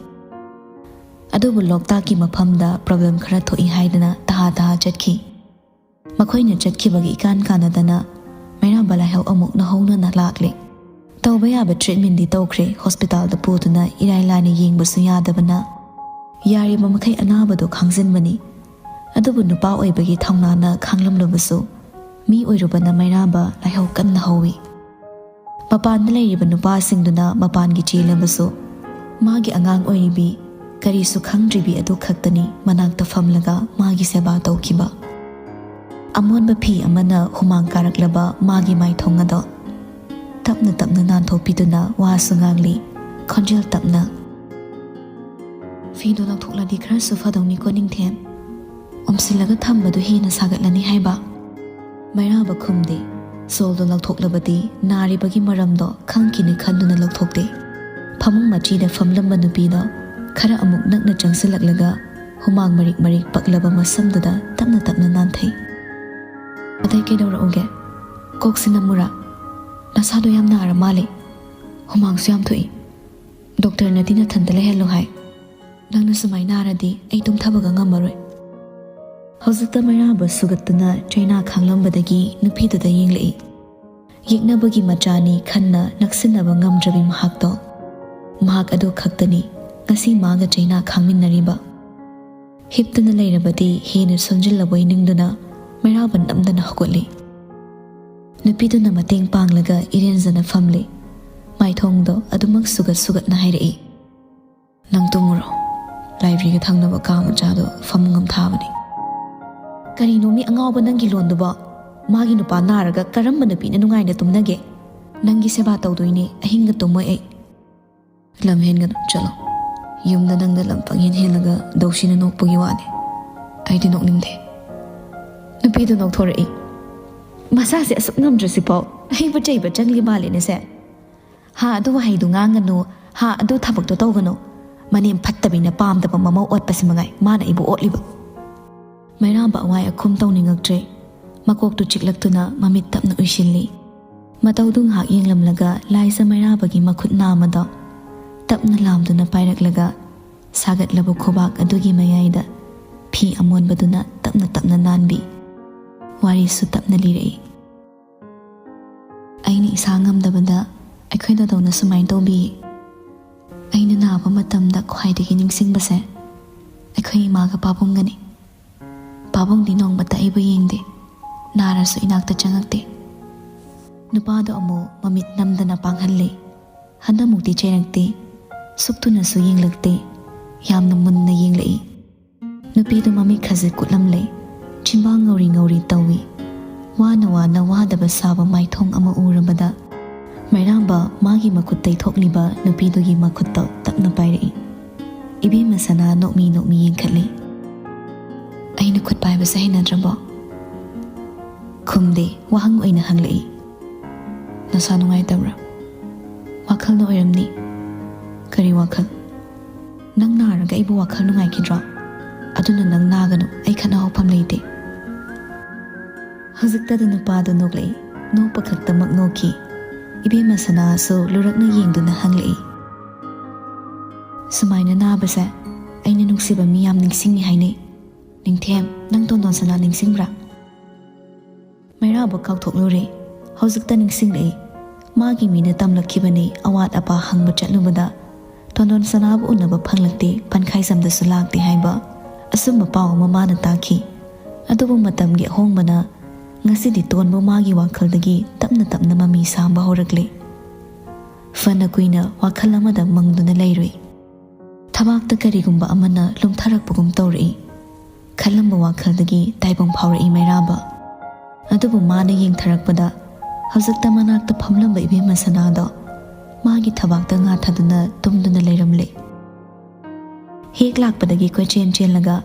ꯑꯗꯨꯕꯨ ꯂꯣꯛꯇꯥꯛꯀꯤ ꯃꯐꯝꯗ ꯄ꯭ꯔꯣꯕ꯭ꯂꯦꯝ ꯈꯔ ꯊꯣꯛꯏ ꯍꯥꯏꯗꯅ ꯇꯍꯥ ꯇꯍꯥ ꯆꯠꯈꯤ꯫ ꯃꯈꯣꯏꯅ ꯆꯠꯈꯤꯕꯒꯤ ꯏꯀꯥꯟ ꯀꯥꯟꯅꯗꯅ ꯃꯩꯔꯥꯕ ꯂꯥꯏꯍꯧ ꯑꯃꯨꯛ ꯅꯧꯍꯧꯅꯅ ꯂꯥꯛꯂꯦ꯫ ꯇꯧꯕ ꯌꯥꯕ ꯇ꯭ꯔꯤꯠꯃꯦꯟꯗꯤ ꯇꯧꯈ꯭ꯔꯦ, ꯍꯣꯁꯄꯤꯇꯥꯜꯗ ꯄꯨꯗꯨꯅ ꯏꯔꯥꯏ ꯂꯥꯏꯅ ꯌꯦꯡꯕꯁꯨ ꯌꯥꯗꯕꯅ ꯌꯥꯔꯤꯕ ꯃꯈꯩ ꯑꯅꯥꯕꯗꯨ ꯈꯥꯡꯖꯤꯟꯕꯅꯤ꯫ ꯑꯗꯨꯕꯨ ꯅꯨꯄꯥ ꯑꯣꯏꯕꯒꯤ ꯊꯧꯅꯥꯅ ꯈꯥꯡꯂꯝꯂꯕꯁꯨ ꯃꯤ ꯑꯣꯏꯔꯨꯕꯅ ꯃꯩꯔꯥꯕ ꯂꯥꯏꯍꯧ ꯀꯟꯅ ꯍꯧꯏ꯫ ꯃꯄꯥꯟꯗ ꯂꯩꯔꯤꯕ ꯅꯨꯄꯥꯁꯤꯡꯗꯨꯅ ꯃꯄꯥꯟꯒꯤ ꯆꯦꯜꯂꯕꯁꯨ ꯃꯥꯒꯤ ꯑꯉꯥꯡ ꯑꯣꯏꯔꯤꯕꯤ ꯀꯔꯤꯁꯨ ꯈꯪꯗ꯭ꯔꯤꯕꯤ ꯑꯗꯨ ꯈꯛꯇꯅꯤ ꯃꯅꯥꯛꯇ ꯐꯝꯂꯒ ꯃꯥꯒꯤ ꯁꯦꯕꯥ ꯇꯧꯈꯤꯕ꯫ ꯑꯃꯣꯟꯕ ꯐꯤ ꯑꯃꯅ ꯍꯨꯃꯥꯡ ꯀꯥꯔꯛꯂꯕ ꯃꯥꯒꯤ ꯃꯥꯏꯊꯣꯡ ꯑꯗꯣ ꯇꯞꯅ ꯇꯞꯅ ꯅꯥꯟꯊꯣꯛꯄꯤꯗꯨꯅ ꯋꯥꯁꯨ ꯉꯥꯡꯂꯤ, ꯈꯣꯟꯖꯦꯜ ꯇꯞꯅ꯫ "ꯐꯤꯗꯣ ꯂꯧꯊꯣꯛꯂꯗꯤ ꯈꯔꯁꯨ ꯐꯗꯧꯅꯤꯀꯣ ꯅꯤꯡꯊꯦꯝ꯫ ꯑꯣꯝꯁꯤꯜꯂꯒ ꯊꯝꯕꯗꯨ ꯍꯦꯟꯅ ꯁꯥꯒꯠꯂꯅꯤ ꯍꯥꯏꯕ?" ꯃꯩꯔꯥꯕ ꯈꯨꯝꯗꯦ꯫ ꯁꯣꯜꯗꯣ ꯂꯧꯊꯣꯛꯂꯕꯗꯤ ꯅꯥꯔꯤꯕꯒꯤ ꯃꯔꯝꯗꯣ ꯈꯪꯈꯤꯅꯤ ꯈꯟꯗꯨꯅ ꯂꯧꯊꯣꯛꯇꯦ꯫ ꯐꯃꯨꯡ ꯃꯆꯤꯗ ꯐꯝꯂꯝꯕ ꯅꯨꯄꯤꯗꯣ ꯈꯔ ꯑꯃꯨꯛ ꯅꯛꯅ ꯆꯪꯁꯤꯜꯂꯛꯂꯒ ꯍꯨꯃꯥꯡ ꯃꯔꯤꯛ ꯃꯔꯤꯛ ꯄꯛꯂꯕ ꯃꯁꯝꯗꯨꯗ ꯇꯞꯅ ꯇꯞꯅ ꯅꯥꯟꯊꯩ꯫ "ꯑꯇꯩ ꯀꯩꯗꯧꯔꯛꯎꯒꯦ? ꯀꯣꯛꯁꯤ ꯅꯝꯃꯨꯔꯥ? ꯅꯁꯥꯗꯣ ꯌꯥꯝ ꯅꯥꯔ ꯃꯥꯜꯂꯦ꯫ ꯍꯨꯃꯥꯡꯁꯨ ꯌꯥꯝ ꯊꯣꯛꯏ꯫ ꯗꯣꯛꯇꯔꯅꯗꯤ ꯅꯊꯟꯇ ꯂꯩꯍꯜꯂꯨ ꯍꯥꯏ꯫ ꯅꯪꯅ ꯁꯨꯃꯥꯏ ꯅꯥꯔꯗꯤ ꯑꯩ ꯇꯨꯝꯊꯕꯒ ꯉꯝꯃꯔꯣꯏ꯫" ꯍꯧꯖꯤꯛꯇ ꯃꯩꯔꯥꯕ ꯁꯨꯒꯠꯇꯨꯅ ꯆꯩꯅꯥ ꯈꯥꯡꯂꯝꯕꯗꯒꯤ ꯅꯨꯄꯤꯗꯨꯗ ꯌꯦꯡꯂꯛꯏ꯫ ꯌꯦꯛꯅꯕꯒꯤ ꯃꯆꯥꯅꯤ ꯈꯟꯅ ꯅꯛꯁꯤꯟꯅꯕ ꯉꯝꯗ꯭ꯔꯕꯤ ꯃꯍꯥꯛꯇꯣ꯫ ꯃꯍꯥꯛ ꯑꯗꯨ ꯈꯛꯇꯅꯤ ꯉꯁꯤ ꯃꯥꯒ ꯆꯩꯅꯥ ꯈꯥꯡꯃꯤꯟꯅꯔꯤꯕ꯫ ꯍꯤꯞꯇꯨꯅ ꯂꯩꯔꯕꯗꯤ ꯍꯦꯟꯅ ꯁꯣꯟꯖꯤꯜꯂꯕꯣꯏ ꯅꯤꯡꯗꯨꯅ ꯃꯩꯔꯥꯕ ꯅꯝꯗꯅ ꯍꯧꯒꯠꯂꯤ꯫ ꯅꯨꯄꯤꯗꯨꯅ ꯃꯇꯦꯡ ꯄꯥꯡꯂꯒ ꯏꯔꯦꯟꯖꯅ ꯐꯝꯂꯤ꯫ ꯃꯥꯏꯊꯣꯡꯗꯣ ꯑꯗꯨꯃꯛ ꯁꯨꯒꯠ ꯁꯨꯒꯠꯅ ꯍꯥꯏꯔꯛꯏ, "ꯅꯪ ꯇꯨꯝꯃꯨꯔꯣ꯫ ꯂꯥꯏꯕ꯭ꯔꯦꯔꯤꯒ ꯊꯪꯅꯕ ꯀꯥ ꯃꯆꯥꯗꯣ ꯐꯃꯨꯡ ꯑꯃ ꯊꯥꯕꯅꯤ꯫" "ꯀꯔꯤꯅꯣ ꯃꯤ ꯑꯉꯥꯎꯕ ꯅꯪꯒꯤ ꯂꯣꯟꯗꯨꯕꯣ? ꯃꯥꯒꯤ ꯅꯨꯄꯥ ꯅꯥꯔꯒ ꯀꯔꯝꯕ ꯅꯨꯄꯤꯅ ꯅꯨꯡꯉꯥꯏꯅ ꯇꯨꯝꯅꯒꯦ? ꯅꯪꯒꯤ ꯁꯦꯕꯥ ꯇꯧꯗꯣꯏꯅꯦ, ꯑꯍꯤꯡꯒ ꯇꯨꯝꯃꯣꯏ ꯑꯩ"꯫ "ꯂꯝ ꯍꯦꯟꯒꯅꯨ, ꯆꯠꯂꯣ꯫ ꯌꯨꯝꯗ ꯅꯪꯅ ꯂꯝ ꯄꯪꯍꯦꯟ ꯍꯦꯜꯂꯒ ꯗꯧꯁꯤꯅ ꯅꯣꯛꯄꯒꯤ ꯋꯥꯅꯤ꯫ ꯑꯩꯗꯤ ꯅꯣꯛꯅꯤꯡꯗꯦ"꯫ ꯅꯨꯄꯤꯗꯨ ꯅꯣꯛꯊꯣꯔꯛꯏ꯫ ꯃꯁꯥꯁꯦ ꯑꯁꯨꯛ ꯉꯝꯗ꯭ꯔꯁꯤꯐꯥꯎ ꯑꯩꯕꯨ ꯆꯩꯕ ꯆꯪꯂꯤ ꯃꯥꯜꯂꯦꯅꯦꯁꯦ꯫ "ꯍꯥ ꯑꯗꯨ ꯋꯥꯍꯩꯗꯨ ꯉꯥꯡꯒꯅꯨ, ꯍꯥ ꯑꯗꯨ ꯊꯕꯛꯇꯣ ꯇꯧꯒꯅꯨ꯫ ꯃꯅꯦꯝ ꯐꯠꯇꯕꯤꯅ ꯄꯥꯝꯗꯕ ꯃꯃꯧ ꯑꯣꯠꯄꯁꯤ ꯃꯉꯥꯏ ꯃꯥꯅ ꯑꯩꯕꯨ ꯑꯣꯠꯂꯤꯕ"꯫ ꯃꯩꯔꯥꯕ ꯑꯋꯥꯏ ꯑꯈꯨꯝ ꯇꯧꯅꯤꯡꯉꯛꯇ꯭ꯔꯦ꯫ ꯃꯀꯣꯛꯇꯨ ꯆꯤꯛꯂꯛꯇꯨꯅ ꯃꯃꯤꯠ ꯇꯞꯅ ꯎꯏꯁꯤꯜꯂꯤ꯫ ꯃꯇꯧꯗꯨ ꯉꯥꯏꯍꯥꯛ ꯌꯦꯡꯂꯝꯂꯒ ꯂꯥꯏꯖ ꯃꯩꯔꯥꯕꯒꯤ ꯃꯈꯨꯠ ꯅꯥꯝꯃꯗꯣ ꯇꯞꯅ ꯂꯥꯝꯗꯨꯅ ꯄꯥꯏꯔꯛꯂꯒ ꯁꯥꯒꯠꯂꯕ ꯈꯨꯕꯥꯛ ꯑꯗꯨꯒꯤ ꯃꯌꯥꯏꯗ ꯐꯤ ꯑꯃꯣꯟꯕꯗꯨꯅ ꯇꯞꯅ ꯇꯞꯅ ꯅꯥꯟꯕꯤ꯫ ꯋꯥꯔꯤꯁꯨ ꯇꯞꯅ ꯂꯤꯔꯛꯏ꯫ "ꯑꯩꯅ ꯏꯁꯥ ꯉꯝꯗꯕꯗ ꯑꯩꯈꯣꯏ ꯗꯥꯗꯧꯅ ꯁꯨꯃꯥꯏꯅ ꯇꯧꯕꯤ꯫ ꯑꯩꯅ ꯅꯥꯕ ꯃꯇꯝꯗ ꯈ꯭ꯋꯥꯏꯗꯒꯤ ꯅꯤꯡꯁꯤꯡꯕꯁꯦ ꯑꯩꯈꯣꯏ ꯏꯃꯥꯒ ꯄꯥꯕꯨꯡꯒꯅꯤ꯫ ꯄꯥꯕꯨꯡꯗꯤ ꯅꯣꯡꯃꯇ ꯑꯩꯕꯨ ꯌꯦꯡꯗꯦ, ꯅꯥꯔꯁꯨ ꯏꯅꯥꯛꯇ ꯆꯪꯉꯛꯇꯦ"꯫ ꯅꯨꯄꯥꯗꯣ ꯑꯃꯨꯛ ꯃꯃꯤꯠ ꯅꯝꯗꯅ ꯄꯥꯡꯍꯜꯂꯦ꯫ ꯍꯟꯗꯛꯃꯨꯛꯇꯤ ꯆꯩꯔꯛꯇꯦ, ꯁꯨꯛꯇꯨꯅꯁꯨ ꯌꯦꯡꯂꯛꯇꯦ, ꯌꯥꯝꯅ ꯃꯨꯟꯅ ꯌꯦꯡꯂꯛꯏ꯫ ꯅꯨꯄꯤꯗꯨ ꯃꯃꯤꯠ ꯈꯖꯤꯛ ꯀꯨꯠꯂꯝꯂꯦ, ꯆꯤꯟꯕꯥꯡ ꯉꯧꯔꯤ ꯉꯧꯔꯤ ꯇꯧꯏ꯫ ꯋꯥꯅ ꯋꯥꯅ ꯋꯥꯗꯕ ꯁꯥꯕ ꯃꯥꯏꯊꯣꯡ ꯑꯃ ꯎꯔꯕꯗ ꯃꯩꯔꯥꯝꯕ ꯃꯥꯒꯤ ꯃꯈꯨꯠ ꯇꯩꯊꯣꯛꯂꯤꯕ ꯅꯨꯄꯤꯗꯨꯒꯤ ꯃꯈꯨꯠꯇꯣ ꯇꯞꯅ ꯄꯥꯏꯔꯛꯏ꯫ ꯏꯕꯦꯝꯃ ꯁꯅꯥ ꯅꯣꯛꯃꯤ ꯅꯣꯛꯃꯤ ꯌꯦꯡꯈꯠꯂꯤ꯫ "ꯑꯩꯅ ꯈꯨꯠ ꯄꯥꯏꯕꯁꯦ ꯍꯩꯅꯗ꯭ꯔꯕꯣ?" ꯈꯨꯝꯗꯦ, ꯋꯥꯍꯪ ꯑꯣꯏꯅ ꯍꯪꯂꯛꯏ꯫ "ꯅꯁꯥ ꯅꯨꯡꯉꯥꯏꯇꯕ꯭ꯔꯥ? ꯋꯥꯈꯜꯅ ꯑꯣꯏꯔꯝꯅꯤ"꯫ "ꯀꯔꯤ ꯋꯥꯈꯜ?" "ꯅꯪ ꯅꯥꯔꯒ ꯑꯩꯕꯨ ꯋꯥꯈꯜ ꯅꯨꯡꯉꯥꯏꯈꯤꯗ꯭ꯔꯣ? ꯑꯗꯨꯅ ꯅꯪ ꯅꯥꯒꯅꯨ, ꯑꯩ ꯈꯠꯅ ꯍꯧꯐꯝ ꯂꯩꯇꯦ"꯫ ꯍꯧꯖꯤꯛꯇꯗ ꯅꯨꯄꯥꯗꯨ ꯅꯣꯛꯂꯛꯏ꯫ ꯅꯣꯛꯄ ꯈꯛꯇꯃꯛ ꯅꯣꯛꯈꯤ꯫ ꯏꯕꯦꯝꯃ ꯁꯅꯥꯁꯨ ꯂꯨꯔꯛꯅ ꯌꯦꯡꯗꯨꯅ ꯍꯪꯂꯛꯏ꯫ "ꯁꯨꯃꯥꯏꯅ ꯅꯥꯕꯁꯦ ꯑꯩꯅ ꯅꯨꯡꯁꯤꯕ ꯃꯤ ꯌꯥꯝ ꯅꯤꯡꯁꯤꯡꯉꯤ ꯍꯥꯏꯅꯩ꯫ ꯅꯤꯡꯊꯦꯝ, ꯅꯪ ꯇꯣꯟꯗꯣꯟ ꯁꯅꯥ ꯅꯤꯡꯁꯤꯡꯕ꯭ꯔꯥ?" ꯃꯩꯔꯥꯕ ꯀꯥꯎꯊꯣꯛꯂꯨꯔꯦ꯫ ꯍꯧꯖꯤꯛꯇ ꯅꯤꯡꯁꯤꯡꯂꯛꯏ꯫ ꯃꯥꯒꯤ ꯃꯤꯅ ꯇꯝꯂꯛꯈꯤꯕꯅꯤ, ꯑꯋꯥꯠ ꯑꯄꯥ ꯍꯪꯕ ꯆꯠꯂꯨꯕꯗ ꯇꯣꯟꯗꯣꯟ ꯁꯅꯥꯕꯨ ꯎꯅꯕ ꯐꯪꯂꯛꯇꯦ, ꯄꯟꯈꯥꯏꯖꯝꯗꯁꯨ ꯂꯥꯛꯇꯦ ꯍꯥꯏꯕ ꯑꯆꯨꯝꯕ ꯄꯥꯎ ꯑꯃ ꯃꯥꯅ ꯇꯥꯈꯤ꯫ ꯑꯗꯨꯕꯨ ꯃꯇꯝꯒꯤ ꯑꯍꯣꯡꯕꯅ ꯉꯁꯤꯗꯤ ꯇꯣꯟꯕꯨ ꯃꯥꯒꯤ ꯋꯥꯈꯜꯗꯒꯤ ꯇꯞꯅ ꯇꯞꯅ ꯃꯃꯤ ꯁꯥꯝꯕ ꯍꯧꯔꯛꯂꯦ꯫ ꯐꯅ ꯀꯨꯏꯅ ꯋꯥꯈꯜ ꯑꯃꯗ ꯃꯪꯗꯨꯅ ꯂꯩꯔꯨꯏ꯫ ꯊꯕꯥꯛꯇ ꯀꯔꯤꯒꯨꯝꯕ ꯑꯃꯅ ꯂꯨꯝꯊꯔꯛꯄꯒꯨꯝ ꯇꯧꯔꯛꯏ꯫ ꯈꯜꯂꯝꯕ ꯋꯥꯈꯜꯗꯒꯤ ꯇꯥꯏꯕꯪ ꯐꯥꯎꯔꯛꯏ ꯃꯩꯔꯥꯕ꯫ ꯑꯗꯨꯕꯨ ꯃꯥꯅ ꯌꯦꯡꯊꯔꯛꯄꯗ ꯍꯧꯖꯤꯛꯇ ꯃꯅꯥꯛꯇ ꯐꯝꯂꯝꯕ ꯏꯕꯦꯝꯃ ꯁꯅꯥꯗꯣ ꯃꯥꯒꯤ ꯊꯕꯥꯛꯇ ꯉꯥꯊꯗꯨꯅ ꯇꯨꯝꯗꯨꯅ ꯂꯩꯔꯝꯂꯦ꯫ ꯍꯦꯛ ꯂꯥꯛꯄꯗꯒꯤ ꯀꯣꯏꯆꯦꯟ ꯆꯦꯜꯂꯒ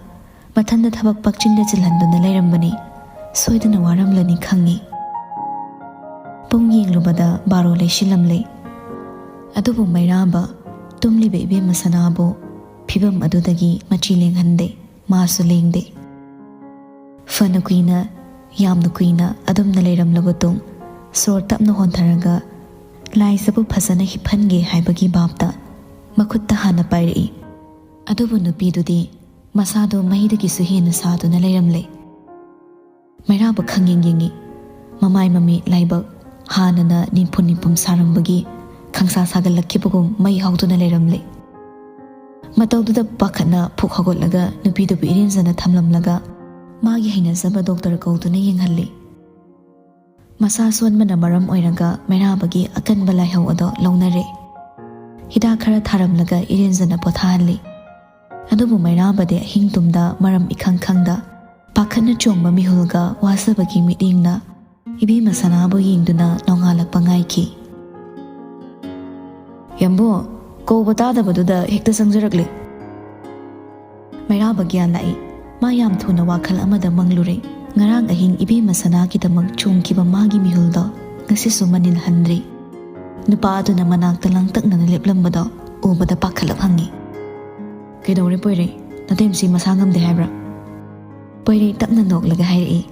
ꯃꯊꯟꯗ ꯊꯕꯛ ꯄꯛꯆꯤꯟꯗ ꯆꯤꯜꯍꯟꯗꯨꯅ ꯂꯩꯔꯝꯕꯅꯤ꯫ ꯁꯣꯏꯗꯅ ꯋꯥꯔꯝꯂꯅꯤ ꯈꯪꯉꯤ꯫ ꯄꯨꯡ ꯌꯦꯡꯂꯨꯕꯗ ꯕꯥꯔꯣ ꯂꯩꯁꯤꯜꯂꯝꯂꯦ꯫ ꯑꯗꯨꯕꯨ ꯃꯩꯔꯥꯕ ꯇꯨꯝꯂꯤꯕ ꯏꯕꯦꯝꯃ ꯁꯅꯥꯕꯨ ꯐꯤꯕꯝ ꯑꯗꯨꯗꯒꯤ ꯃꯆꯤ ꯂꯦꯡꯍꯟꯗꯦ꯫ ꯃꯥꯁꯨ ꯂꯦꯡꯗꯦ꯫ ꯐꯅ ꯀꯨꯏꯅ, ꯌꯥꯝꯅ ꯀꯨꯏꯅ ꯑꯗꯨꯝꯅ ꯂꯩꯔꯝꯂꯕ ꯇꯨꯡ, ꯁꯣꯔ ꯇꯞꯅ ꯍꯣꯟꯊꯔꯒ ꯂꯥꯏꯖꯕꯨ ꯐꯖꯅ ꯍꯤꯞꯍꯟꯒꯦ ꯍꯥꯏꯕꯒꯤ ꯚꯥꯞꯇ ꯃꯈꯨꯠꯇ ꯍꯥꯟꯅ ꯄꯥꯏꯔꯛꯏ꯫ ꯑꯗꯨꯕꯨ ꯅꯨꯄꯤꯗꯨꯗꯤ ꯃꯁꯥꯗꯣ ꯃꯩꯗꯒꯤꯁꯨ ꯍꯦꯟꯅ ꯁꯥꯗꯨꯅ ꯂꯩꯔꯝꯂꯦ꯫ ꯃꯩꯔꯥꯕ ꯈꯪꯌꯦꯡ ꯌꯦꯡꯉꯤ꯫ ꯃꯃꯥꯏ ꯃꯃꯤ ꯂꯥꯏꯕꯛ ꯍꯥꯟꯅꯅ ꯅꯤꯝꯐꯨ ꯅꯤꯝꯐꯨꯝ ꯁꯥꯔꯝꯕꯒꯤ ꯈꯪꯁꯥ ꯁꯥꯒꯠꯂꯛꯈꯤꯕꯒꯨꯝ ꯃꯩ ꯍꯧꯗꯨꯅ ꯂꯩꯔꯝꯂꯦ꯫ ꯃꯇꯧꯗꯨꯗ ꯄꯥꯈꯠꯅ ꯐꯨꯛ ꯍꯧꯒꯠꯂꯒ ꯅꯨꯄꯤꯗꯨꯕꯨ ꯏꯔꯦꯟꯖꯅ ꯊꯝꯂꯝꯂꯒ ꯃꯥꯒꯤ ꯍꯩꯅꯖꯕ ꯗꯣꯛꯇꯔ ꯀꯧꯗꯨꯅ ꯌꯦꯡꯍꯜꯂꯤ꯫ ꯃꯁꯥ ꯁꯣꯟꯕꯅ ꯃꯔꯝ ꯑꯣꯏꯔꯒ ꯃꯩꯔꯥꯕꯒꯤ ꯑꯀꯟꯕ ꯂꯥꯏꯍꯧ ꯑꯗꯣ ꯂꯧꯅꯔꯦ꯫ ꯍꯤꯗꯥꯛ ꯈꯔ ꯊꯥꯔꯝꯂꯒ ꯏꯔꯦꯟꯖꯅ ꯄꯣꯊꯥꯍꯜꯂꯤ꯫ ꯑꯗꯨꯕꯨ ꯃꯩꯔꯥꯕꯗꯤ ꯑꯍꯤꯡ ꯇꯨꯝꯗ ꯃꯔꯝ ꯏꯈꯪ ꯈꯪꯗ ꯄꯥꯈꯠꯅ ꯆꯣꯡꯕ ꯃꯤꯍꯨꯜꯒ ꯋꯥꯖꯕꯒꯤ ꯃꯤꯠꯌꯦꯡꯅ ꯏꯕꯦꯝꯃ ꯁꯅꯥꯕꯨ ꯌꯦꯡꯗꯨꯅ ꯅꯣꯡꯉꯥꯜꯂꯛꯄ ꯉꯥꯏꯈꯤ꯫ "ꯌꯥꯝꯕꯨ, ꯀꯧꯕ ꯇꯥꯗꯕꯗꯨꯗ ꯍꯦꯛꯇ ꯆꯪꯖꯔꯛꯂꯦ꯫" ꯃꯩꯔꯥꯕ ꯒ꯭ꯌꯥꯟ ꯂꯥꯛꯏ꯫ ꯃꯥ ꯌꯥꯝ ꯊꯨꯅ ꯋꯥꯈꯜ ꯑꯃꯗ ꯃꯪꯂꯨꯔꯦ꯫ ꯉꯔꯥꯡ ꯑꯍꯤꯡ ꯏꯕꯦꯝꯃ ꯁꯅꯥꯒꯤꯗꯃꯛ ꯆꯣꯡꯈꯤꯕ ꯃꯥꯒꯤ ꯃꯤꯍꯨꯜꯗꯣ ꯉꯁꯤꯁꯨ ꯃꯅꯤꯜ ꯍꯟꯗ꯭ꯔꯤ꯫ ꯅꯨꯄꯥ ꯑꯗꯨꯅ ꯃꯅꯥꯛꯇ ꯂꯥꯡꯇꯛꯅꯅ ꯂꯦꯞꯂꯝꯕꯗꯣ ꯎꯕꯗ ꯄꯥꯈꯠꯂꯞ ꯍꯪꯉꯤ꯫ "ꯀꯩꯗꯧꯔꯦ ꯄꯣꯏꯔꯩ? ꯅꯇꯩꯃꯁꯤ ꯃꯁꯥ ꯉꯝꯗꯦ ꯍꯥꯏꯕ꯭ꯔꯥ?" ꯄꯣꯏꯔꯩ ꯇꯞꯅ ꯅꯣꯛꯂꯒ ꯍꯥꯏꯔꯛꯏ꯫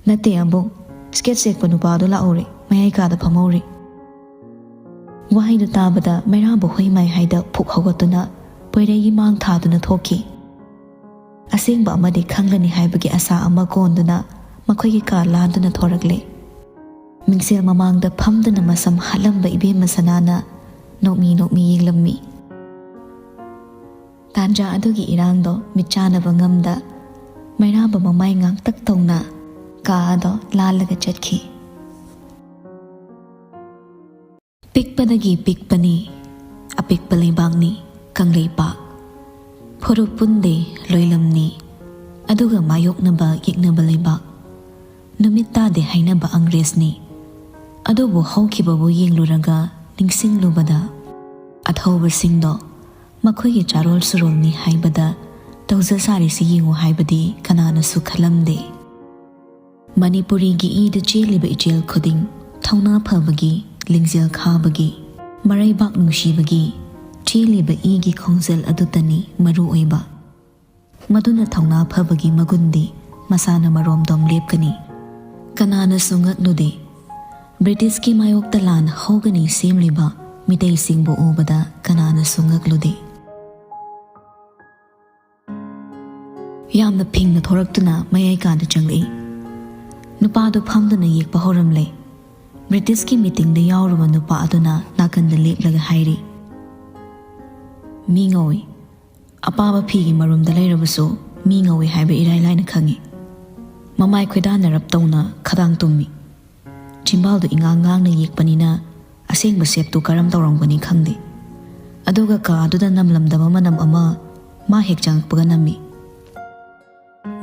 "ꯅꯠꯇꯦ ꯑꯕꯨꯡ, sketch ꯌꯦꯛꯄ ꯅꯨꯄꯥꯗꯣ ꯂꯥꯛꯍꯧꯔꯦ, ꯃꯌꯥꯏ ꯀꯥꯗ ꯐꯝꯍꯧꯔꯤ꯫" ꯋꯥꯍꯩꯗꯨ ꯇꯥꯕꯗ ꯃꯩꯔꯥꯕ ꯍꯨꯏ ꯃꯥꯏ ꯍꯥꯏꯗ ꯐꯨꯛ ꯍꯧꯒꯠꯇꯨꯅ ꯄꯣꯏꯔꯩꯒꯤ ꯃꯥꯡ ꯊꯥꯗꯨꯅ ꯊꯣꯛꯈꯤ꯫ ꯑꯁꯦꯡꯕ ꯑꯃꯗꯤ ꯈꯪꯂꯅꯤ ꯍꯥꯏꯕꯒꯤ ꯑꯁꯥ ꯑꯃ ꯀꯣꯟꯗꯨꯅ ꯃꯈꯣꯏꯒꯤ ꯀꯥ ꯂꯥꯟꯗꯨꯅ ꯊꯣꯔꯛꯂꯦ꯫ ꯃꯤꯡꯁꯦꯜ ꯃꯃꯥꯡꯗ ꯐꯝꯗꯨꯅ ꯃꯁꯝ ꯍꯥꯠꯂꯝꯕ ꯏꯕꯦꯝꯃ ꯁꯅꯥꯅ ꯅꯣꯛꯃꯤ ꯅꯣꯛꯃꯤ ꯌꯦꯡꯂꯝꯃꯤ꯫ ꯇꯥꯟꯖꯥ ꯑꯗꯨꯒꯤ ꯏꯔꯥꯡꯗꯣ ꯃꯤꯠꯆꯥꯅꯕ ꯉꯝꯗ ꯃꯩꯔꯥꯕ ꯃꯃꯥꯏ ꯉꯥꯡꯇꯛ ꯇꯧꯅ ꯀꯥ ꯑꯗꯣ ꯂꯥꯜꯂꯒ ꯆꯠꯈꯤ꯫ ꯄꯤꯛꯄꯗꯒꯤ ꯄꯤꯛꯄꯅꯤ, ꯑꯄꯤꯛꯄ ꯂꯩꯕꯥꯛꯅꯤ ꯀꯪꯂꯩꯄꯥꯛ꯫ ꯐꯨꯔꯨꯞ ꯄꯨꯟꯗꯦ ꯂꯣꯏꯂꯝꯅꯤ, ꯑꯗꯨꯒ ꯃꯥꯌꯣꯛꯅꯕ ꯌꯦꯛꯅꯕ ꯂꯩꯕꯥꯛ, ꯅꯨꯃꯤꯠ ꯇꯥꯗꯦ ꯍꯥꯏꯅꯕ ꯑꯪꯒ꯭ꯔꯦꯖꯅꯤ꯫ ꯑꯗꯨꯕꯨ ꯍꯧꯈꯤꯕꯕꯨ ꯌꯦꯡꯂꯨꯔꯒ ꯅꯤꯡꯁꯤꯡꯂꯨꯕꯗ, ꯑꯊꯧꯕꯁꯤꯡꯗꯣ ꯃꯈꯣꯏꯒꯤ ꯆꯥꯔꯣꯜ ꯁꯨꯔꯣꯜꯅꯤ ꯍꯥꯏꯕꯗ ꯇꯧꯖ ꯁꯥꯔꯤꯁꯤ ꯌꯦꯡꯉꯨ ꯍꯥꯏꯕꯗꯤ ꯀꯅꯥꯅꯁꯨ ꯈꯜꯂꯝꯗꯦ꯫ ꯃꯅꯤꯄꯨꯔꯤꯒꯤ ꯏꯗ ꯆꯦꯜꯂꯤꯕ ꯏꯆꯦꯜ ꯈꯨꯗꯤꯡ ꯊꯧꯅꯥ ꯐꯕꯒꯤ, ꯂꯤꯡꯖꯦꯜ ꯈꯥꯕꯒꯤ, ꯃꯔꯩꯕꯥꯛ ꯅꯨꯡꯁꯤꯕꯒꯤ ꯆꯦꯜꯂꯤꯕ ꯏꯒꯤ ꯈꯣꯡꯖꯦꯜ ꯑꯗꯨꯇꯅꯤ ꯃꯔꯨ ꯑꯣꯏꯕ꯫ ꯃꯗꯨꯅ ꯊꯧꯅꯥ ꯐꯕꯒꯤ ꯃꯒꯨꯟꯗꯤ ꯃꯁꯥꯅ ꯃꯔꯣꯝꯗꯣꯝ ꯂꯦꯞꯀꯅꯤ꯫ ꯀꯅꯥꯅꯁꯨ ꯉꯛꯂꯨꯗꯦ꯫ ꯕ꯭ꯔꯤꯇꯤꯁꯀꯤ ꯃꯥꯌꯣꯛꯇ ꯂꯥꯟ ꯍꯧꯒꯅꯤ ꯁꯦꯝꯂꯤꯕ ꯃꯤꯇꯩꯁꯤꯡꯕꯨ ꯎꯕꯗ ꯀꯅꯥꯅꯁꯨ ꯉꯛꯂꯨꯗꯦ꯫ ꯌꯥꯝꯅ ꯐꯤꯡꯅ ꯊꯣꯔꯛꯇꯨꯅ ꯃꯌꯥꯏ ꯀꯥꯗ ꯆꯪꯂꯛꯏ꯫ ꯅꯨꯄꯥꯗꯨ ꯐꯝꯗꯨꯅ ꯌꯦꯛꯄ ꯍꯧꯔꯝꯂꯦ꯫ ꯕ꯭ꯔꯤꯇꯤꯁꯀꯤ ꯃꯤꯇꯤꯡꯗ ꯌꯥꯎꯔꯨꯕ ꯅꯨꯄꯥ ꯑꯗꯨꯅ ꯅꯥꯀꯟꯗ ꯂꯦꯞꯂꯒ ꯍꯥꯏꯔꯤ, "ꯃꯤ ꯉꯧꯏ꯫ ꯑꯄꯥꯕ ꯐꯤꯒꯤ ꯃꯔꯨꯝꯗ ꯂꯩꯔꯕꯁꯨ ꯃꯤ ꯉꯧꯏ ꯍꯥꯏꯕ ꯏꯔꯥꯏ ꯂꯥꯏꯅ ꯈꯪꯏ꯫ ꯃꯃꯥꯏ ꯈꯣꯏꯗꯥꯅꯔꯞ ꯇꯧꯅ ꯈꯗꯥꯡ ꯇꯨꯝꯃꯤ꯫ ꯆꯤꯝꯕꯥꯜꯗꯨ ꯏꯉꯥꯡ ꯉꯥꯡꯅ ꯌꯦꯛꯄꯅꯤꯅ ꯑꯁꯦꯡꯕ ꯁꯦꯞꯇꯨ ꯀꯔꯝ ꯇꯧꯔꯝꯒꯅꯤ ꯈꯪꯗꯦ꯫ ꯑꯗꯨꯒ ꯀꯥꯗꯨꯗ ꯅꯝꯂꯝꯗꯕ ꯃꯅꯝ ꯑꯃ ꯃꯥ ꯍꯦꯛ ꯆꯪꯉꯛꯄꯒ ꯅꯝꯃꯤ꯫"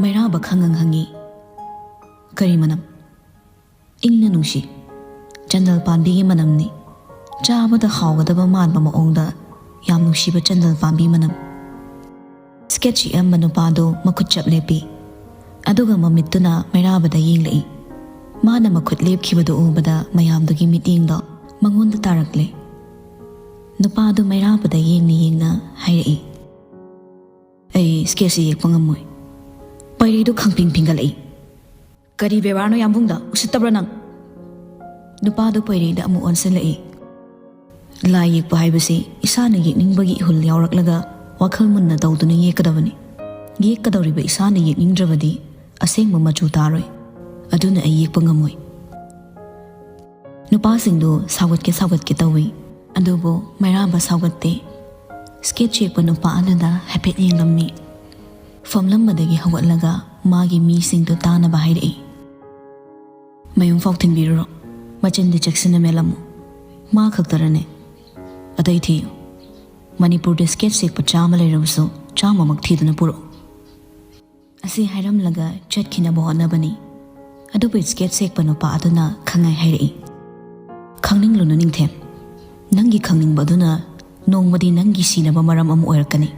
ꯃꯩꯔꯥꯕ ꯈꯪꯉꯪ ꯍꯪꯉꯤ, "ꯀꯔꯤ ꯃꯅꯝ?" "ꯏꯪꯅ ꯅꯨꯡꯁꯤ꯫ ꯆꯟꯗꯜ ꯄꯥꯝꯕꯤꯒꯤ ꯃꯅꯝꯅꯤ꯫ ꯆꯥꯕꯗ ꯍꯥꯎꯒꯗꯕ ꯃꯥꯟꯕ ꯃꯑꯣꯡꯗ ꯌꯥꯝ ꯅꯨꯡꯁꯤꯕ ꯆꯟꯗꯜ ꯄꯥꯝꯕꯤ ꯃꯅꯝ꯫" ꯁ꯭ꯀꯦꯠꯁ ꯌꯦꯛꯑꯝꯕ ꯅꯨꯄꯥꯗꯨ ꯃꯈꯨꯠ ꯆꯞ ꯂꯦꯞꯄꯤ꯫ ꯑꯗꯨꯒ ꯃꯃꯤꯠꯇꯨꯅ ꯃꯩꯔꯥꯕꯗ ꯌꯦꯡꯂꯛꯏ꯫ ꯃꯥꯅ ꯃꯈꯨꯠ ꯂꯦꯞꯈꯤꯕꯗꯨ ꯎꯕꯗ ꯃꯌꯥꯝꯗꯨꯒꯤ ꯃꯤꯠꯌꯦꯡꯗꯣ ꯃꯉꯣꯟꯗ ꯇꯥꯔꯛꯂꯦ꯫ ꯅꯨꯄꯥꯗꯨ ꯃꯩꯔꯥꯕꯗ ꯌꯦꯡꯅ ꯌꯦꯡꯅ ꯍꯥꯏꯔꯛꯏ, "ꯑꯩ ꯁ꯭ꯀꯦꯠꯁꯁꯤ ꯌꯦꯛꯄ ꯉꯝꯃꯣꯏ꯫" ꯄꯩꯔꯩꯗꯨ ꯈꯪꯐꯤꯡ ꯐꯤꯡꯒꯠꯂꯛꯏ꯫ "ꯀꯔꯤ ꯕꯦꯕꯥꯔꯅꯣ ꯌꯥꯝꯕꯨꯡꯗ? ꯎꯁꯤꯠꯇꯕ꯭ꯔꯥ ꯅꯪ?" ꯅꯨꯄꯥꯗꯨ ꯄꯩꯔꯩꯗ ꯑꯃꯨꯛ ꯑꯣꯟꯁꯤꯜꯂꯛꯏ꯫ "ꯂꯥꯏ ꯌꯦꯛꯄ ꯍꯥꯏꯕꯁꯤ ꯏꯁꯥꯅ ꯌꯦꯛꯅꯤꯡꯕꯒꯤ ꯏꯍꯨꯜ ꯌꯥꯎꯔꯛꯂꯒ ꯋꯥꯈꯜ ꯃꯨꯟꯅ ꯇꯧꯗꯨꯅ ꯌꯦꯛꯀꯗꯕꯅꯤ꯫ ꯌꯦꯛꯀꯗꯧꯔꯤꯕ ꯏꯁꯥꯅ ꯌꯦꯛꯅꯤꯡꯗ꯭ꯔꯕꯗꯤ ꯑꯁꯦꯡꯕ ꯃꯆꯨ ꯇꯥꯔꯣꯏ꯫ ꯑꯗꯨꯅ ꯑꯩ ꯌꯦꯛꯄ ꯉꯝꯃꯣꯏ꯫" ꯅꯨꯄꯥꯁꯤꯡꯗꯨ ꯁꯥꯎꯒꯠꯀꯦ ꯁꯥꯎꯒꯠꯀꯦ ꯇꯧꯏ, ꯑꯗꯨꯕꯨ ꯃꯩꯔꯥꯕ ꯁꯥꯎꯒꯠꯇꯦ꯫ ꯁ꯭ꯀꯦꯠꯁ ꯌꯦꯛꯄ ꯅꯨꯄꯥ ꯑꯗꯨꯗ ꯍꯥꯏꯐꯦꯠ ꯌꯦꯡꯂꯝꯃꯤ꯫ ꯐꯝꯂꯝꯕꯗꯒꯤ ꯍꯧꯒꯠꯂꯒ ꯃꯥꯒꯤ ꯃꯤꯁꯤꯡꯗꯨ ꯇꯥꯅꯕ ꯍꯥꯏꯔꯛꯏ, "ꯃꯌꯨꯝ ꯐꯥꯎ ꯊꯤꯟꯕꯤꯔꯨꯔꯣ꯫ ꯃꯆꯤꯟꯗꯤ ꯆꯦꯛꯁꯤꯟꯅ ꯃꯦꯜꯂꯝꯃꯨ꯫ ꯃꯥ ꯈꯛꯇꯔꯅꯦ? ꯑꯇꯩ ꯊꯤꯌꯨ꯫ ꯃꯅꯤꯄꯨꯔꯗ ꯁ꯭ꯀꯦꯠꯁ ꯌꯦꯛꯄ ꯆꯥꯝꯃ ꯂꯩꯔꯕꯁꯨ ꯆꯥꯝꯃꯃꯛ ꯊꯤꯗꯨꯅ ꯄꯨꯔꯛꯎ꯫" ꯑꯁꯤ ꯍꯥꯏꯔꯝꯂꯒ ꯆꯠꯈꯤꯅꯕ ꯍꯣꯠꯅꯕꯅꯤ꯫ ꯑꯗꯨꯕꯨ ꯁ꯭ꯀꯦꯠ ꯁꯦꯛꯄ ꯅꯨꯄꯥ ꯑꯗꯨꯅ ꯈꯪꯉꯥꯏ ꯍꯥꯏꯔꯛꯏ, "ꯈꯪꯅꯤꯡꯂꯨꯅꯨ ꯅꯤꯡꯊꯦꯝ, ꯅꯪꯒꯤ ꯈꯪꯅꯤꯡꯕ ꯑꯗꯨꯅ ꯅꯣꯡꯃꯗꯤ ꯅꯪꯒꯤ ꯁꯤꯅꯕ ꯃꯔꯝ ꯑꯃ ꯑꯣꯏꯔꯛꯀꯅꯤ꯫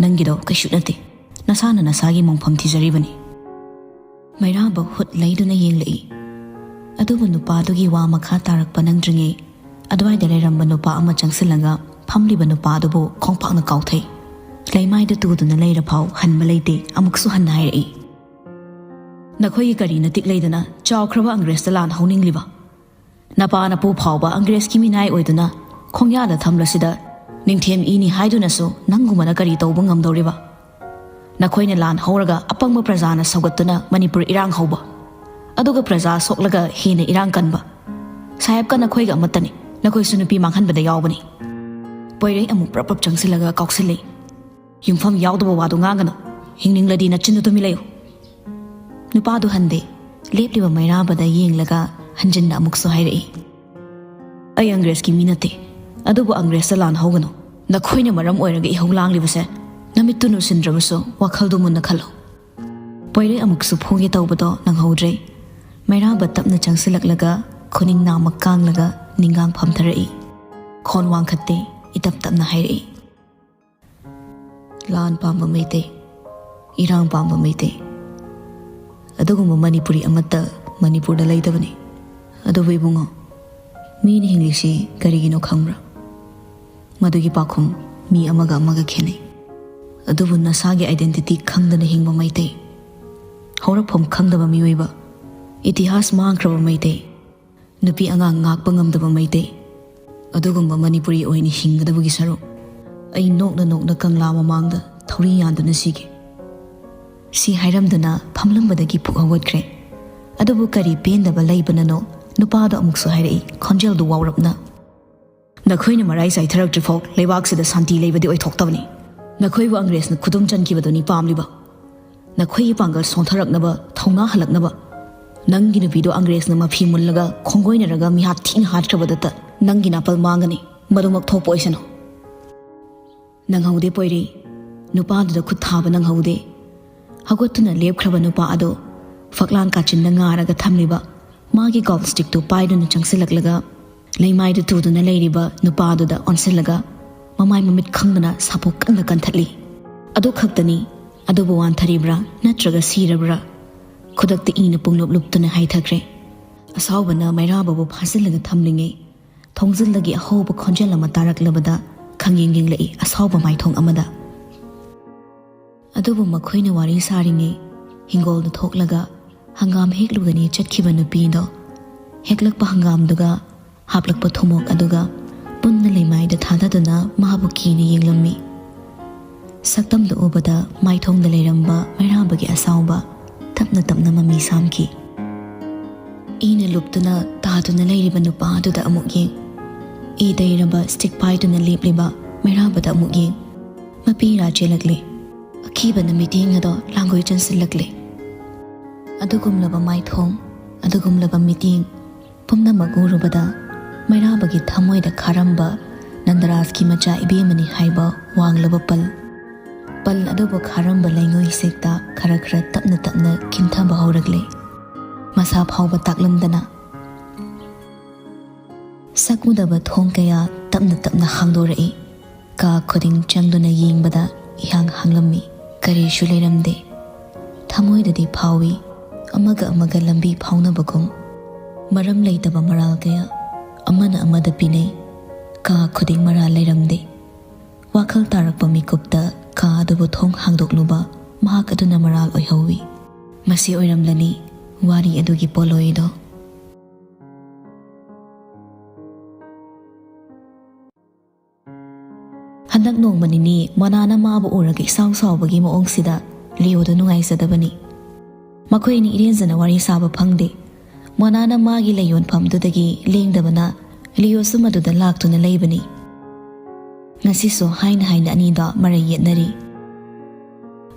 ꯅꯪꯒꯤꯗꯣ ꯀꯩꯁꯨ ꯅꯠꯇꯦ, ꯅꯁꯥꯅ ꯅꯁꯥꯒꯤ ꯃꯣꯡꯐꯝ ꯊꯤꯖꯔꯤꯕꯅꯤ꯫" ꯃꯩꯔꯥꯕ ꯍꯨꯠ ꯂꯩꯗꯨꯅ ꯌꯦꯡꯂꯛꯏ꯫ ꯑꯗꯨꯕꯨ ꯅꯨꯄꯥꯗꯨꯒꯤ ꯋꯥ ꯃꯈꯥ ꯇꯥꯔꯛꯄ ꯅꯪꯗ꯭ꯔꯤꯉꯩ, ꯑꯗꯨꯋꯥꯏꯗ ꯂꯩꯔꯝꯕ ꯅꯨꯄꯥ ꯑꯃ ꯆꯪꯁꯤꯜꯂꯒ ꯐꯝꯂꯤꯕ ꯅꯨꯄꯥ ꯑꯗꯨꯕꯨ ꯈꯣꯡꯄꯥꯛꯅ ꯀꯥꯎꯊꯩ꯫ ꯂꯩꯃꯥꯏꯗ ꯇꯨꯗꯨꯅ ꯂꯩꯔ ꯐꯥꯎ ꯍꯟꯕ ꯂꯩꯇꯦ, ꯑꯃꯨꯛꯁꯨ ꯍꯟꯅ ꯍꯥꯏꯔꯛꯏ, "ꯅꯈꯣꯏꯒꯤ ꯀꯔꯤ ꯅꯇꯤꯛ ꯂꯩꯗꯅ ꯆꯥꯎꯈ꯭ꯔꯕ ꯑꯪꯒ꯭ꯔꯦꯖꯇ ꯂꯥꯟ ꯍꯧꯅꯤꯡꯂꯤꯕ? ꯅꯄꯥ ꯅꯄꯨ ꯐꯥꯎꯕ ꯑꯪꯒ꯭ꯔꯦꯖꯀꯤ ꯃꯤꯅꯥꯏ ꯑꯣꯏꯗꯨꯅ ꯈꯣꯡꯌꯥꯗ ꯊꯝꯂꯁꯤꯗ ꯅꯤꯡꯊꯦꯝ ꯏꯅꯤ ꯍꯥꯏꯗꯨꯅꯁꯨ ꯅꯪꯒꯨꯝꯕꯅ ꯀꯔꯤ ꯇꯧꯕ ꯉꯝꯗꯧꯔꯤꯕ? ꯅꯈꯣꯏꯅ ꯂꯥꯟ ꯍꯧꯔꯒ ꯑꯄꯪꯕ ꯄ꯭ꯔꯖꯥꯅ ꯁꯧꯒꯠꯇꯨꯅ ꯃꯅꯤꯄꯨꯔ ꯏꯔꯥꯡ ꯍꯧꯕ, ꯑꯗꯨꯒ ꯄ꯭ꯔꯖꯥ ꯁꯣꯛꯂꯒ ꯍꯦꯟꯅ ꯏꯔꯥꯡ ꯀꯟꯕ꯫ ꯁꯥꯍꯦꯕꯀ ꯅꯈꯣꯏꯒ ꯑꯃꯠꯇꯅꯤ, ꯅꯈꯣꯏꯁꯨ ꯅꯨꯄꯤ ꯃꯥꯡꯍꯟꯕꯗ ꯌꯥꯎꯕꯅꯤ꯫" ꯄꯣꯏꯔꯩ ꯑꯃꯨꯛ ꯄ꯭ꯔꯞ ꯄ꯭ꯔꯞ ꯆꯪꯁꯤꯜꯂꯒ ꯀꯥꯎꯁꯤꯜꯂꯤ꯫ "ꯌꯨꯝꯐꯝ ꯌꯥꯎꯗꯕ ꯋꯥꯗꯨ ꯉꯥꯡꯒꯅꯨ꯫ ꯍꯤꯡꯅꯤꯡꯂꯗꯤ ꯅꯆꯤꯟꯗꯨ ꯇꯨꯃꯤ ꯂꯩꯌꯨ꯫" ꯅꯨꯄꯥꯗꯨ ꯍꯟꯗꯦ꯫ ꯂꯦꯞꯂꯤꯕ ꯃꯩꯔꯥꯕꯗ ꯌꯦꯡꯂꯒ ꯍꯟꯖꯤꯟꯅ ꯑꯃꯨꯛꯁꯨ ꯍꯥꯏꯔꯛꯏ, "ꯑꯩ ꯑꯪꯒ꯭ꯔꯦꯖꯀꯤ ꯃꯤ ꯅꯠꯇꯦ, ꯑꯗꯨꯕꯨ ꯑꯪꯒ꯭ꯔꯦꯖꯇ ꯂꯥꯟ ꯍꯧꯒꯅꯨ꯫ ꯅꯈꯣꯏꯅ ꯃꯔꯝ ꯑꯣꯏꯔꯒ ꯏꯍꯧ ꯂꯥꯡꯂꯤꯕꯁꯦ ꯅꯃꯤꯠꯇꯨ ꯅꯨꯡꯁꯤꯟꯗ꯭ꯔꯕꯁꯨ ꯋꯥꯈꯜꯗꯨ ꯃꯨꯟꯅ ꯈꯜꯂꯨ꯫" ꯄꯣꯏꯔꯩ ꯑꯃꯨꯛꯁꯨ ꯐꯨꯒꯦ ꯇꯧꯕꯗꯣ ꯅꯪꯍꯧꯗ꯭ꯔꯦ꯫ ꯃꯩꯔꯥꯕ ꯇꯞꯅ ꯆꯪꯁꯤꯜꯂꯛꯂꯒ ꯈꯨꯅꯤꯡ ꯅꯥꯝꯃ ꯀꯥꯡꯂꯒ ꯅꯤꯡꯒꯥꯡ ꯐꯝꯊꯔꯛꯏ꯫ ꯈꯣꯟ ꯋꯥꯡꯈꯠꯇꯦ, ꯏꯇꯞ ꯇꯞꯅ ꯍꯥꯏꯔꯛꯏ, "ꯂꯥꯟ ꯄꯥꯝꯕ ꯃꯩꯇꯩ, ꯏꯔꯥꯡ ꯄꯥꯝꯕ ꯃꯩꯇꯩ, ꯑꯗꯨꯒꯨꯝꯕ ꯃꯅꯤꯄꯨꯔꯤ ꯑꯃꯠꯇ ꯃꯅꯤꯄꯨꯔꯗ ꯂꯩꯇꯕꯅꯤ꯫ ꯑꯗꯨꯕꯨ ꯏꯕꯨꯡꯉꯣ, ꯃꯤꯅ ꯍꯤꯡꯂꯤꯁꯤ ꯀꯔꯤꯒꯤꯅꯣ ꯈꯪꯕ꯭ꯔꯥ? ꯃꯗꯨꯒꯤ ꯄꯥꯎꯈꯨꯝ ꯃꯤ ꯑꯃꯒ ꯑꯃꯒ ꯈꯦꯠꯅꯩ꯫ ꯑꯗꯨꯕꯨ ꯅꯁꯥꯒꯤ identity ꯈꯪꯗꯅ ꯍꯤꯡꯕ ꯃꯩꯇꯩ, ꯍꯧꯔꯛꯐꯝ ꯈꯪꯗꯕ ꯃꯤꯑꯣꯏꯕ, ꯏꯇꯤꯍꯥꯁ ꯃꯥꯡꯈ꯭ꯔꯕ ꯃꯩꯇꯩ, ꯅꯨꯄꯤ ꯑꯉꯥꯡ ꯉꯥꯛꯄ ꯉꯝꯗꯕ ꯃꯩꯇꯩ, ꯑꯗꯨꯒꯨꯝꯕ ꯃꯅꯤꯄꯨꯔꯤ ꯑꯣꯏꯅ ꯍꯤꯡꯒꯗꯕꯒꯤ ꯁꯔꯨꯛ ꯑꯩ ꯅꯣꯛꯅ ꯅꯣꯛꯅ ꯀꯪꯂꯥ ꯃꯃꯥꯡꯗ ꯊꯧꯔꯤ ꯌꯥꯟꯗꯨꯅ ꯁꯤꯒꯦ꯫ ꯁꯤ ꯍꯥꯏꯔꯝꯗꯨꯅ ꯐꯝꯂꯝꯕꯗꯒꯤ ꯐꯨꯛ ꯍꯧꯒꯠꯈ꯭ꯔꯦ꯫ ꯑꯗꯨꯕꯨ ꯀꯔꯤ ꯄꯦꯟꯗꯕ ꯂꯩꯕꯅꯅꯣ, ꯅꯨꯄꯥꯗꯣ ꯑꯃꯨꯛꯁꯨ ꯍꯥꯏꯔꯛꯏ, ꯈꯣꯟꯖꯦꯜꯗꯨ ꯋꯥꯎꯔꯞꯅ, "ꯅꯈꯣꯏꯅ ꯃꯔꯥꯏ ꯆꯥꯏꯊꯔꯛꯇ꯭ꯔꯤꯐꯥꯎ ꯂꯩꯕꯥꯛꯁꯤꯗ ꯁꯥꯟꯇꯤ ꯂꯩꯕꯗꯤ ꯑꯣꯏꯊꯣꯛꯇꯕꯅꯤ꯫ ꯅꯈꯣꯏꯕꯨ ꯑꯪꯒ꯭ꯔꯦꯖꯅ ꯈꯨꯗꯨꯝ ꯆꯟꯈꯤꯕꯗꯨꯅꯤ ꯄꯥꯝꯂꯤꯕ꯫ ꯅꯈꯣꯏꯒꯤ ꯄꯥꯡꯒꯜ ꯁꯣꯟꯊꯔꯛꯅꯕ, ꯊꯧꯅꯥ ꯍꯜꯂꯛꯅꯕ꯫ ꯅꯪꯒꯤ ꯅꯨꯄꯤꯗꯣ ꯑꯪꯒ꯭ꯔꯦꯖꯅ ꯃꯐꯤ ꯃꯨꯜꯂꯒ ꯈꯣꯡꯒꯣꯏꯅꯔꯒ ꯃꯤꯍꯥꯠ ꯊꯤꯅ ꯍꯥꯠꯈ꯭ꯔꯕꯗꯇ ꯅꯪꯒꯤ ꯅꯥꯄꯜ ꯃꯥꯡꯒꯅꯤ꯫ ꯃꯗꯨꯃꯛ ꯊꯣꯛꯄ ꯑꯣꯏꯁꯅꯨ꯫" ꯅꯪꯍꯧꯗꯦ ꯄꯣꯏꯔꯩ꯫ ꯅꯨꯄꯥꯗꯨꯗ ꯈꯨꯠ ꯊꯥꯕ ꯅꯪꯍꯧꯗꯦ꯫ ꯍꯧꯒꯠꯇꯨꯅ ꯂꯦꯞꯈ꯭ꯔꯕ ꯅꯨꯄꯥ ꯑꯗꯨ ꯐꯛꯂꯥꯡ ꯀꯥꯆꯤꯟꯗ ꯉꯥꯔꯒ ꯊꯝꯂꯤꯕ ꯃꯥꯒꯤ ꯒꯣꯜꯐ ꯁ꯭ꯇꯤꯛꯇꯨ ꯄꯥꯏꯗꯨꯅ ꯆꯪꯁꯤꯜꯂꯛꯂꯒ ꯂꯩꯃꯥꯏꯗ ꯇꯨꯗꯨꯅ ꯂꯩꯔꯤꯕ ꯅꯨꯄꯥ ꯑꯗꯨꯗ ꯑꯣꯟꯁꯤꯜꯂꯒ ꯃꯃꯥꯏ ꯃꯃꯤꯠ ꯈꯪꯗꯅ ꯁꯥꯄꯣꯛ ꯀꯟꯅ ꯀꯟꯊꯠꯂꯤ꯫ ꯑꯗꯨ ꯈꯛꯇꯅꯤ꯫ ꯑꯗꯨꯕꯨ ꯋꯥꯟꯊꯔꯤꯕ꯭ꯔꯥ ꯅꯠꯇ꯭ꯔꯒ ꯁꯤꯔꯕ꯭ꯔꯥ? ꯈꯨꯗꯛꯇ ꯏꯅ ꯄꯨꯡꯂꯨꯞ ꯂꯨꯞꯇꯨꯅ ꯍꯥꯏꯊꯈ꯭ꯔꯦ꯫ ꯑꯁꯥꯎꯕꯅ ꯃꯩꯔꯥꯕꯕꯨ ꯐꯥꯖꯤꯜꯂꯒ ꯊꯝꯂꯤꯉꯩ ꯊꯣꯡꯖꯤꯜꯗꯒꯤ ꯑꯍꯧꯕ ꯈꯣꯟꯖꯦꯜ ꯑꯃ ꯇꯥꯔꯛꯂꯕꯗ ꯈꯪꯌꯦꯡ ꯌꯦꯡꯂꯛꯏ ꯑꯁꯥꯎꯕ ꯃꯥꯏꯊꯣꯡ ꯑꯃꯗ꯫ ꯑꯗꯨꯕꯨ ꯃꯈꯣꯏꯅ ꯋꯥꯔꯤ ꯁꯥꯔꯤꯉꯩ ꯍꯤꯡꯒꯣꯜꯗ ꯊꯣꯛꯂꯒ ꯍꯪꯒꯥꯝ ꯍꯦꯛꯂꯨꯒꯅꯤ ꯆꯠꯈꯤꯕ ꯅꯨꯄꯤꯗꯣ ꯍꯦꯛꯂꯛꯄ ꯍꯪꯒꯥꯝꯗꯨꯒ ꯍꯥꯞꯂꯛꯄ ꯊꯨꯝꯃꯣꯛ ꯑꯗꯨꯒ ꯄꯨꯟꯅ ꯂꯩꯃꯥꯏꯗ ꯊꯥꯗꯗꯨꯅ ꯃꯥꯕꯨ ꯀꯤꯅ ꯌꯦꯡꯂꯝꯃꯤ꯫ ꯁꯛꯇꯝꯗꯨ ꯎꯕꯗ ꯃꯥꯏꯊꯣꯡꯗ ꯂꯩꯔꯝꯕ ꯃꯩꯔꯥꯕꯒꯤ ꯑꯁꯥꯎꯕ ꯇꯞꯅ ꯇꯞꯅ ꯃꯃꯤ ꯁꯥꯝꯈꯤ꯫ ꯏꯅ ꯂꯨꯞꯇꯨꯅ ꯇꯥꯗꯨꯅ ꯂꯩꯔꯤꯕ ꯅꯨꯄꯥ ꯑꯗꯨꯗ ꯑꯃꯨꯛ ꯌꯦꯡ, ꯏ ꯇꯩꯔꯕ ꯁ꯭ꯇꯤꯛ ꯄꯥꯏꯗꯨꯅ ꯂꯦꯞꯂꯤꯕ ꯃꯩꯔꯥꯕꯗ ꯑꯃꯨꯛ ꯌꯦꯡ, ꯃꯄꯤ ꯏꯔꯥ ꯆꯦꯜꯂꯛꯂꯤ꯫ ꯑꯀꯤꯕꯅ ꯃꯤꯠꯌꯦꯡ ꯑꯗꯣ ꯂꯥꯡꯒꯣꯏ ꯆꯟꯁꯤꯜꯂꯛꯂꯤ꯫ ꯑꯗꯨꯒꯨꯝꯂꯕ ꯃꯥꯏꯊꯣꯡ, ꯑꯗꯨꯒꯨꯝꯂꯕ ꯃꯤꯠꯌꯦꯡ ꯄꯨꯝꯅꯃꯛ ꯎꯔꯨꯕꯗ ꯃꯩꯔꯥꯕꯒꯤ ꯊꯃꯣꯏꯗ ꯈꯥꯔꯝꯕ ꯅꯟꯗꯔꯥꯖꯀꯤ ꯃꯆꯥ ꯏꯕꯦꯝꯃꯅꯤ ꯍꯥꯏꯕ ꯋꯥꯡꯂꯕ ꯄꯜ, ꯄꯜ ꯑꯗꯨꯕꯨ ꯈꯥꯔꯝꯕ ꯂꯩꯉꯣꯏ ꯁꯦꯛꯇ ꯈꯔ ꯈꯔ ꯇꯞꯅ ꯇꯞꯅ ꯈꯤꯟꯊꯕ ꯍꯧꯔꯛꯂꯦ꯫ ꯃꯁꯥ ꯐꯥꯎꯕ ꯇꯥꯛꯂꯝꯗꯅ꯫ ꯁꯛ ꯎꯗꯕ ꯊꯣꯡ ꯀꯌꯥ ꯇꯞꯅ ꯇꯞꯅ ꯍꯥꯡꯗꯣꯔꯛꯏ꯫ ꯀꯥ ꯈꯨꯗꯤꯡ ꯆꯪꯗꯨꯅ ꯌꯦꯡꯕꯗ ꯏꯍꯥꯡ ꯍꯥꯡꯂꯝꯃꯤ꯫ ꯀꯔꯤꯁꯨ ꯂꯩꯔꯝꯗꯦ꯫ ꯊꯃꯣꯏꯗꯗꯤ ꯐꯥꯎꯏ, ꯑꯃꯒ ꯑꯃꯒ ꯂꯝꯕꯤ ꯐꯥꯎꯅꯕꯒꯨꯝ꯫ ꯃꯔꯝ ꯂꯩꯇꯕ ꯃꯔꯥꯜ ꯀꯌꯥ ꯑꯃꯅ ꯑꯃꯗ ꯄꯤꯅꯩ꯫ ꯀꯥ ꯈꯨꯗꯤꯡ ꯃꯔꯥꯜ ꯂꯩꯔꯝꯗꯦ꯫ ꯋꯥꯈꯜ ꯇꯥꯔꯛꯄ ꯃꯤꯀꯨꯞꯇ ꯀꯥ ꯑꯗꯨꯕꯨ ꯊꯣꯡ ꯍꯥꯡꯗꯣꯛꯂꯨꯕ ꯃꯍꯥꯛ ꯑꯗꯨꯅ ꯃꯔꯥꯜ ꯑꯣꯏꯍꯧꯏ꯫ ꯃꯁꯤ ꯑꯣꯏꯔꯝꯂꯅꯤ ꯋꯥꯔꯤ ꯑꯗꯨꯒꯤ ꯄꯣꯠꯂꯣꯏꯗꯣ꯫ ꯍꯟꯗꯛ ꯅꯣꯡꯃ ꯅꯤꯅꯤ ꯃꯣꯅꯥꯅ ꯃꯥꯕꯨ ꯎꯔꯒ ꯏꯁꯥꯎ ꯁꯥꯎꯕꯒꯤ ꯃꯑꯣꯡꯁꯤꯗ ꯂꯤꯌꯣꯗꯣ ꯅꯨꯡꯉꯥꯏꯖꯗꯕꯅꯤ꯫ ꯃꯈꯣꯏ ꯑꯅꯤ ꯏꯔꯦꯟꯖꯅ ꯋꯥꯔꯤ ꯁꯥꯕ ꯐꯪꯗꯦ꯫ ꯃꯣꯅꯥꯅ ꯃꯥꯒꯤ ꯂꯩ ꯌꯣꯟꯐꯝꯗꯨꯗꯒꯤ ꯂꯦꯡꯗꯕꯅ ꯂꯤꯌꯣꯁꯨ ꯃꯗꯨꯗ ꯂꯥꯛꯇꯨꯅ ꯂꯩꯕꯅꯤ꯫ ꯉꯁꯤꯁꯨ ꯍꯥꯏꯅ ꯍꯥꯏꯅ ꯑꯅꯤꯗꯣ ꯃꯔꯩ ꯌꯦꯠꯅꯔꯤ꯫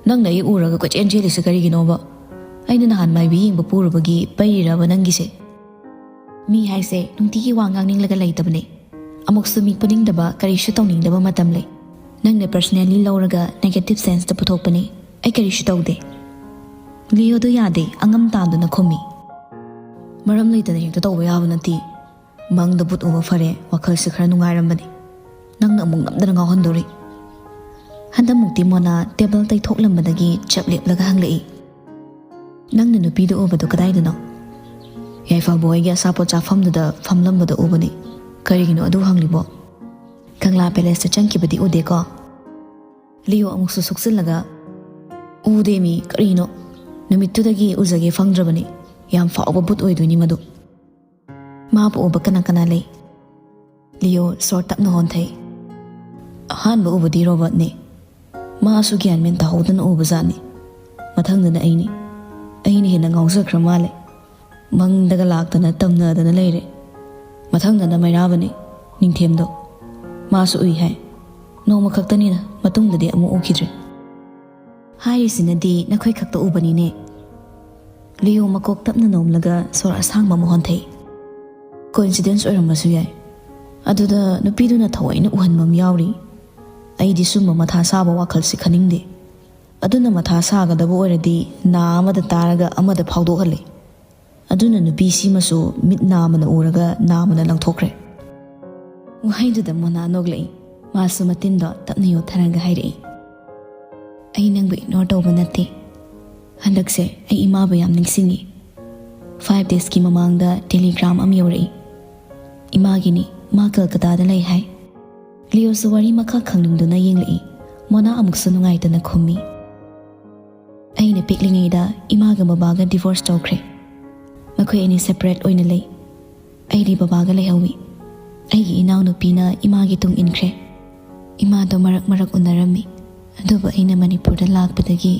"ꯅꯪꯅ ꯑꯩ ꯎꯔꯒ ꯀꯣꯏꯆꯦꯟ ꯆꯦꯜꯂꯤꯁꯦ ꯀꯔꯤꯒꯤꯅꯣꯕ? ꯑꯩꯅ ꯅꯍꯥꯟ ꯃꯥꯏꯕꯤ ꯌꯦꯡꯕ ꯄꯨꯔꯨꯕꯒꯤ ꯄꯩꯔꯤꯔꯕ ꯅꯪꯒꯤꯁꯦ?" "ꯃꯤ ꯍꯥꯏꯁꯦ ꯅꯨꯡꯇꯤꯒꯤ ꯋꯥ ꯉꯥꯡꯅꯤꯡꯂꯒ ꯂꯩꯇꯕꯅꯦ꯫ ꯑꯃꯨꯛꯁꯨ ꯃꯤ ꯄꯨꯅꯤꯡꯗꯕ, ꯀꯔꯤꯁꯨ ꯇꯧꯅꯤꯡꯗꯕ ꯃꯇꯝ ꯂꯩ꯫ ꯅꯪꯅ personally ꯂꯧꯔꯒ negative senseꯇ ꯄꯨꯊꯣꯛꯄꯅꯤ꯫ "ꯑꯩ ꯀꯔꯤꯁꯨ ꯇꯧꯗꯦ꯫" ꯂꯤꯌꯣꯗꯣ ꯌꯥꯗꯦ, ꯑꯉꯝ ꯇꯥꯟꯗꯨꯅ ꯈꯨꯝꯃꯤ꯫ "ꯃꯔꯝ ꯂꯩꯇꯅ ꯍꯦꯛꯇ ꯇꯧꯕ ꯌꯥꯕ ꯅꯠꯇꯦ꯫ ꯃꯪꯗ ꯕꯨꯠ ꯎꯕ ꯐꯔꯦ, ꯋꯥꯈꯜꯁꯦ ꯈꯔ ꯅꯨꯡꯉꯥꯏꯔꯝꯕꯅꯤ꯫ ꯅꯪꯅ ꯑꯃꯨꯛ ꯅꯝꯗꯅ ꯉꯥꯎꯍꯟꯗꯣꯔꯤ꯫" ꯍꯟꯗꯛꯃꯨꯛꯇꯤ ꯃꯣꯅꯥ ꯇꯦꯕꯜ ꯇꯩꯊꯣꯛꯂꯝꯕꯗꯒꯤ ꯆꯞ ꯂꯦꯞꯂꯒ ꯍꯪꯂꯛꯏ, "ꯅꯪꯅ ꯅꯨꯄꯤꯗꯨ ꯎꯕꯗꯣ ꯀꯗꯥꯏꯗꯅꯣ?" "ꯌꯥꯏꯐꯕ ꯍꯣꯏꯒꯤ ꯑꯆꯥꯄꯣꯠ ꯆꯥꯐꯝꯗꯨꯗ ꯐꯝꯂꯝꯕꯗꯣ ꯎꯕꯅꯤ꯫ ꯀꯔꯤꯒꯤꯅꯣ ꯑꯗꯨ ꯍꯪꯂꯤꯕꯣ?" "ꯀꯪꯂꯥ ꯄꯦꯂꯦꯁꯇ ꯆꯪꯈꯤꯕꯗꯤ ꯎꯗꯦꯀꯣ?" ꯂꯤꯌꯣ ꯑꯃꯨꯛꯁꯨ ꯁꯨꯛꯆꯤꯜꯂꯒ, "ꯎꯗꯦꯃꯤ, ꯀꯔꯤꯅꯣ? ꯅꯨꯃꯤꯠꯇꯨꯗꯒꯤ ꯎꯖꯒꯦ ꯐꯪꯗ꯭ꯔꯕꯅꯤ꯫ ꯌꯥꯝ ꯐꯥꯎꯕ ꯕꯨꯠ ꯑꯣꯏꯗꯣꯏꯅꯤ ꯃꯗꯨ꯫" "ꯃꯥꯕꯨ ꯎꯕ ꯀꯅꯥ ꯀꯅꯥ ꯂꯩ?" ꯂꯤꯌꯣ ꯁꯣꯔ ꯇꯞꯅ ꯍꯣꯟꯊꯩ꯫ "ꯑꯍꯥꯟꯕ ꯎꯕꯗꯤ ꯔꯣꯕꯔꯠꯅꯤ꯫ ꯃꯥꯁꯨ ꯒ꯭ꯌꯥꯟ ꯃꯦꯟ ꯇꯥꯍꯧꯗꯅ ꯎꯕꯖꯥꯠꯅꯤ꯫ ꯃꯊꯪꯗꯅ ꯑꯩꯅꯤ꯫ ꯑꯩꯅ ꯍꯦꯟꯅ ꯉꯥꯎꯖꯈ꯭ꯔ ꯃꯥꯜꯂꯦ꯫ ꯃꯪꯗꯒ ꯂꯥꯛꯇꯅ ꯇꯝꯅꯗꯅ ꯂꯩꯔꯦ꯫ ꯃꯊꯪꯗꯅ ꯃꯩꯔꯥꯕꯅꯤ, ꯅꯤꯡꯊꯦꯝꯗꯣ꯫ ꯃꯥꯁꯨ ꯎꯏ ꯍꯥꯏ꯫ ꯅꯣꯡꯃ ꯈꯛꯇꯅꯤꯅ, ꯃꯇꯨꯡꯗꯗꯤ ꯑꯃꯨꯛ ꯎꯈꯤꯗ꯭ꯔꯦ꯫" "ꯍꯥꯏꯔꯤꯁꯤꯅꯗꯤ ꯅꯈꯣꯏ ꯈꯛꯇ ꯎꯕꯅꯤꯅꯦ꯫" ꯂꯤꯌꯣ ꯃꯀꯣꯛ ꯇꯞꯅ ꯅꯣꯝꯂꯒ ꯁꯣꯔ ꯑꯁꯥꯡꯕ ꯑꯃ ꯍꯣꯟꯊꯩ꯫ "ꯀꯣꯏꯟꯁꯤꯗꯦꯟꯁ ꯑꯣꯏꯔꯝꯕꯁꯨ ꯌꯥꯏ꯫ ꯑꯗꯨꯗ ꯅꯨꯄꯤꯗꯨꯅ ꯊꯑꯣꯏꯅ ꯎꯍꯟꯕ ꯑꯃ ꯌꯥꯎꯔꯤ꯫ ꯑꯩꯗꯤ ꯁꯨꯝꯕ ꯃꯊꯥ ꯁꯥꯕ ꯋꯥꯈꯜꯁꯤ ꯈꯟꯅꯤꯡꯗꯦ꯫ ꯑꯗꯨꯅ ꯃꯊꯥ ꯁꯥꯒꯗꯕ ꯑꯣꯏꯔꯗꯤ ꯅꯥ ꯑꯃꯗ ꯇꯥꯔꯒ ꯑꯃꯗ ꯐꯥꯎꯗꯣꯛꯍꯜꯂꯤ꯫ ꯑꯗꯨꯅ ꯅꯨꯄꯤꯁꯤꯃꯁꯨ ꯃꯤꯠ ꯅꯥꯃꯅ ꯎꯔꯒ ꯅꯥꯃꯅ ꯂꯪꯊꯣꯛꯈ꯭ꯔꯦ꯫" ꯋꯥꯍꯩꯗꯨꯗ ꯃꯣꯅꯥ ꯅꯣꯛꯂꯛꯏ꯫ ꯃꯥꯁꯨ ꯃꯇꯤꯟꯗꯣ ꯇꯞꯅ ꯌꯣꯠꯊꯔꯒ ꯍꯥꯏꯔꯛꯏ, "ꯑꯩ ꯅꯪꯕꯨ ꯏꯒꯅꯣꯔ ꯇꯧꯕ ꯅꯠꯇꯦ꯫ ꯍꯟꯗꯛꯁꯦ ꯑꯩ ꯏꯃꯥꯕꯨ ꯌꯥꯝ ꯅꯤꯡꯁꯤꯡꯉꯤ꯫ ꯐꯥꯏꯚ ꯗꯦꯖꯀꯤ ꯃꯃꯥꯡꯗ ꯇꯦꯂꯤꯒ꯭ꯔꯥꯝ ꯑꯃ ꯌꯧꯔꯛꯏ꯫ ꯏꯃꯥꯒꯤꯅꯤ, ꯃꯥ ꯀꯜꯀꯇꯥꯗ ꯂꯩ ꯍꯥꯏ꯫" ꯂꯤꯌꯣꯁꯨ ꯋꯥꯔꯤ ꯃꯈꯥ ꯈꯪꯅꯤꯡꯗꯨꯅ ꯌꯦꯡꯂꯛꯏ꯫ ꯃꯣꯅꯥ ꯑꯃꯨꯛꯁꯨ ꯅꯨꯡꯉꯥꯏꯇꯅ ꯈꯨꯝꯃꯤ, "ꯑꯩꯅ ꯄꯤꯛꯂꯤꯉꯩꯗ ꯏꯃꯥꯒ ꯕꯕꯥꯒ ꯗꯤꯚꯣꯔꯁ ꯇꯧꯈ꯭ꯔꯦ꯫ ꯃꯈꯣꯏ ꯑꯅꯤ ꯁꯦꯄꯔꯦꯠ ꯑꯣꯏꯅ ꯂꯩ꯫ ꯑꯩꯗꯤ ꯕꯕꯥꯒ ꯂꯩꯍꯧꯏ꯫ ꯑꯩꯒꯤ ꯏꯅꯥꯎꯅꯨꯄꯤꯅ ꯏꯃꯥꯒꯤ ꯇꯨꯡ ꯏꯟꯈ꯭ꯔꯦ꯫ ꯏꯃꯥꯗꯣ ꯃꯔꯛ ꯃꯔꯛ ꯎꯅꯔꯝꯃꯤ, ꯑꯗꯨꯕꯨ ꯑꯩꯅ ꯃꯅꯤꯄꯨꯔꯗ ꯂꯥꯛꯄꯗꯒꯤ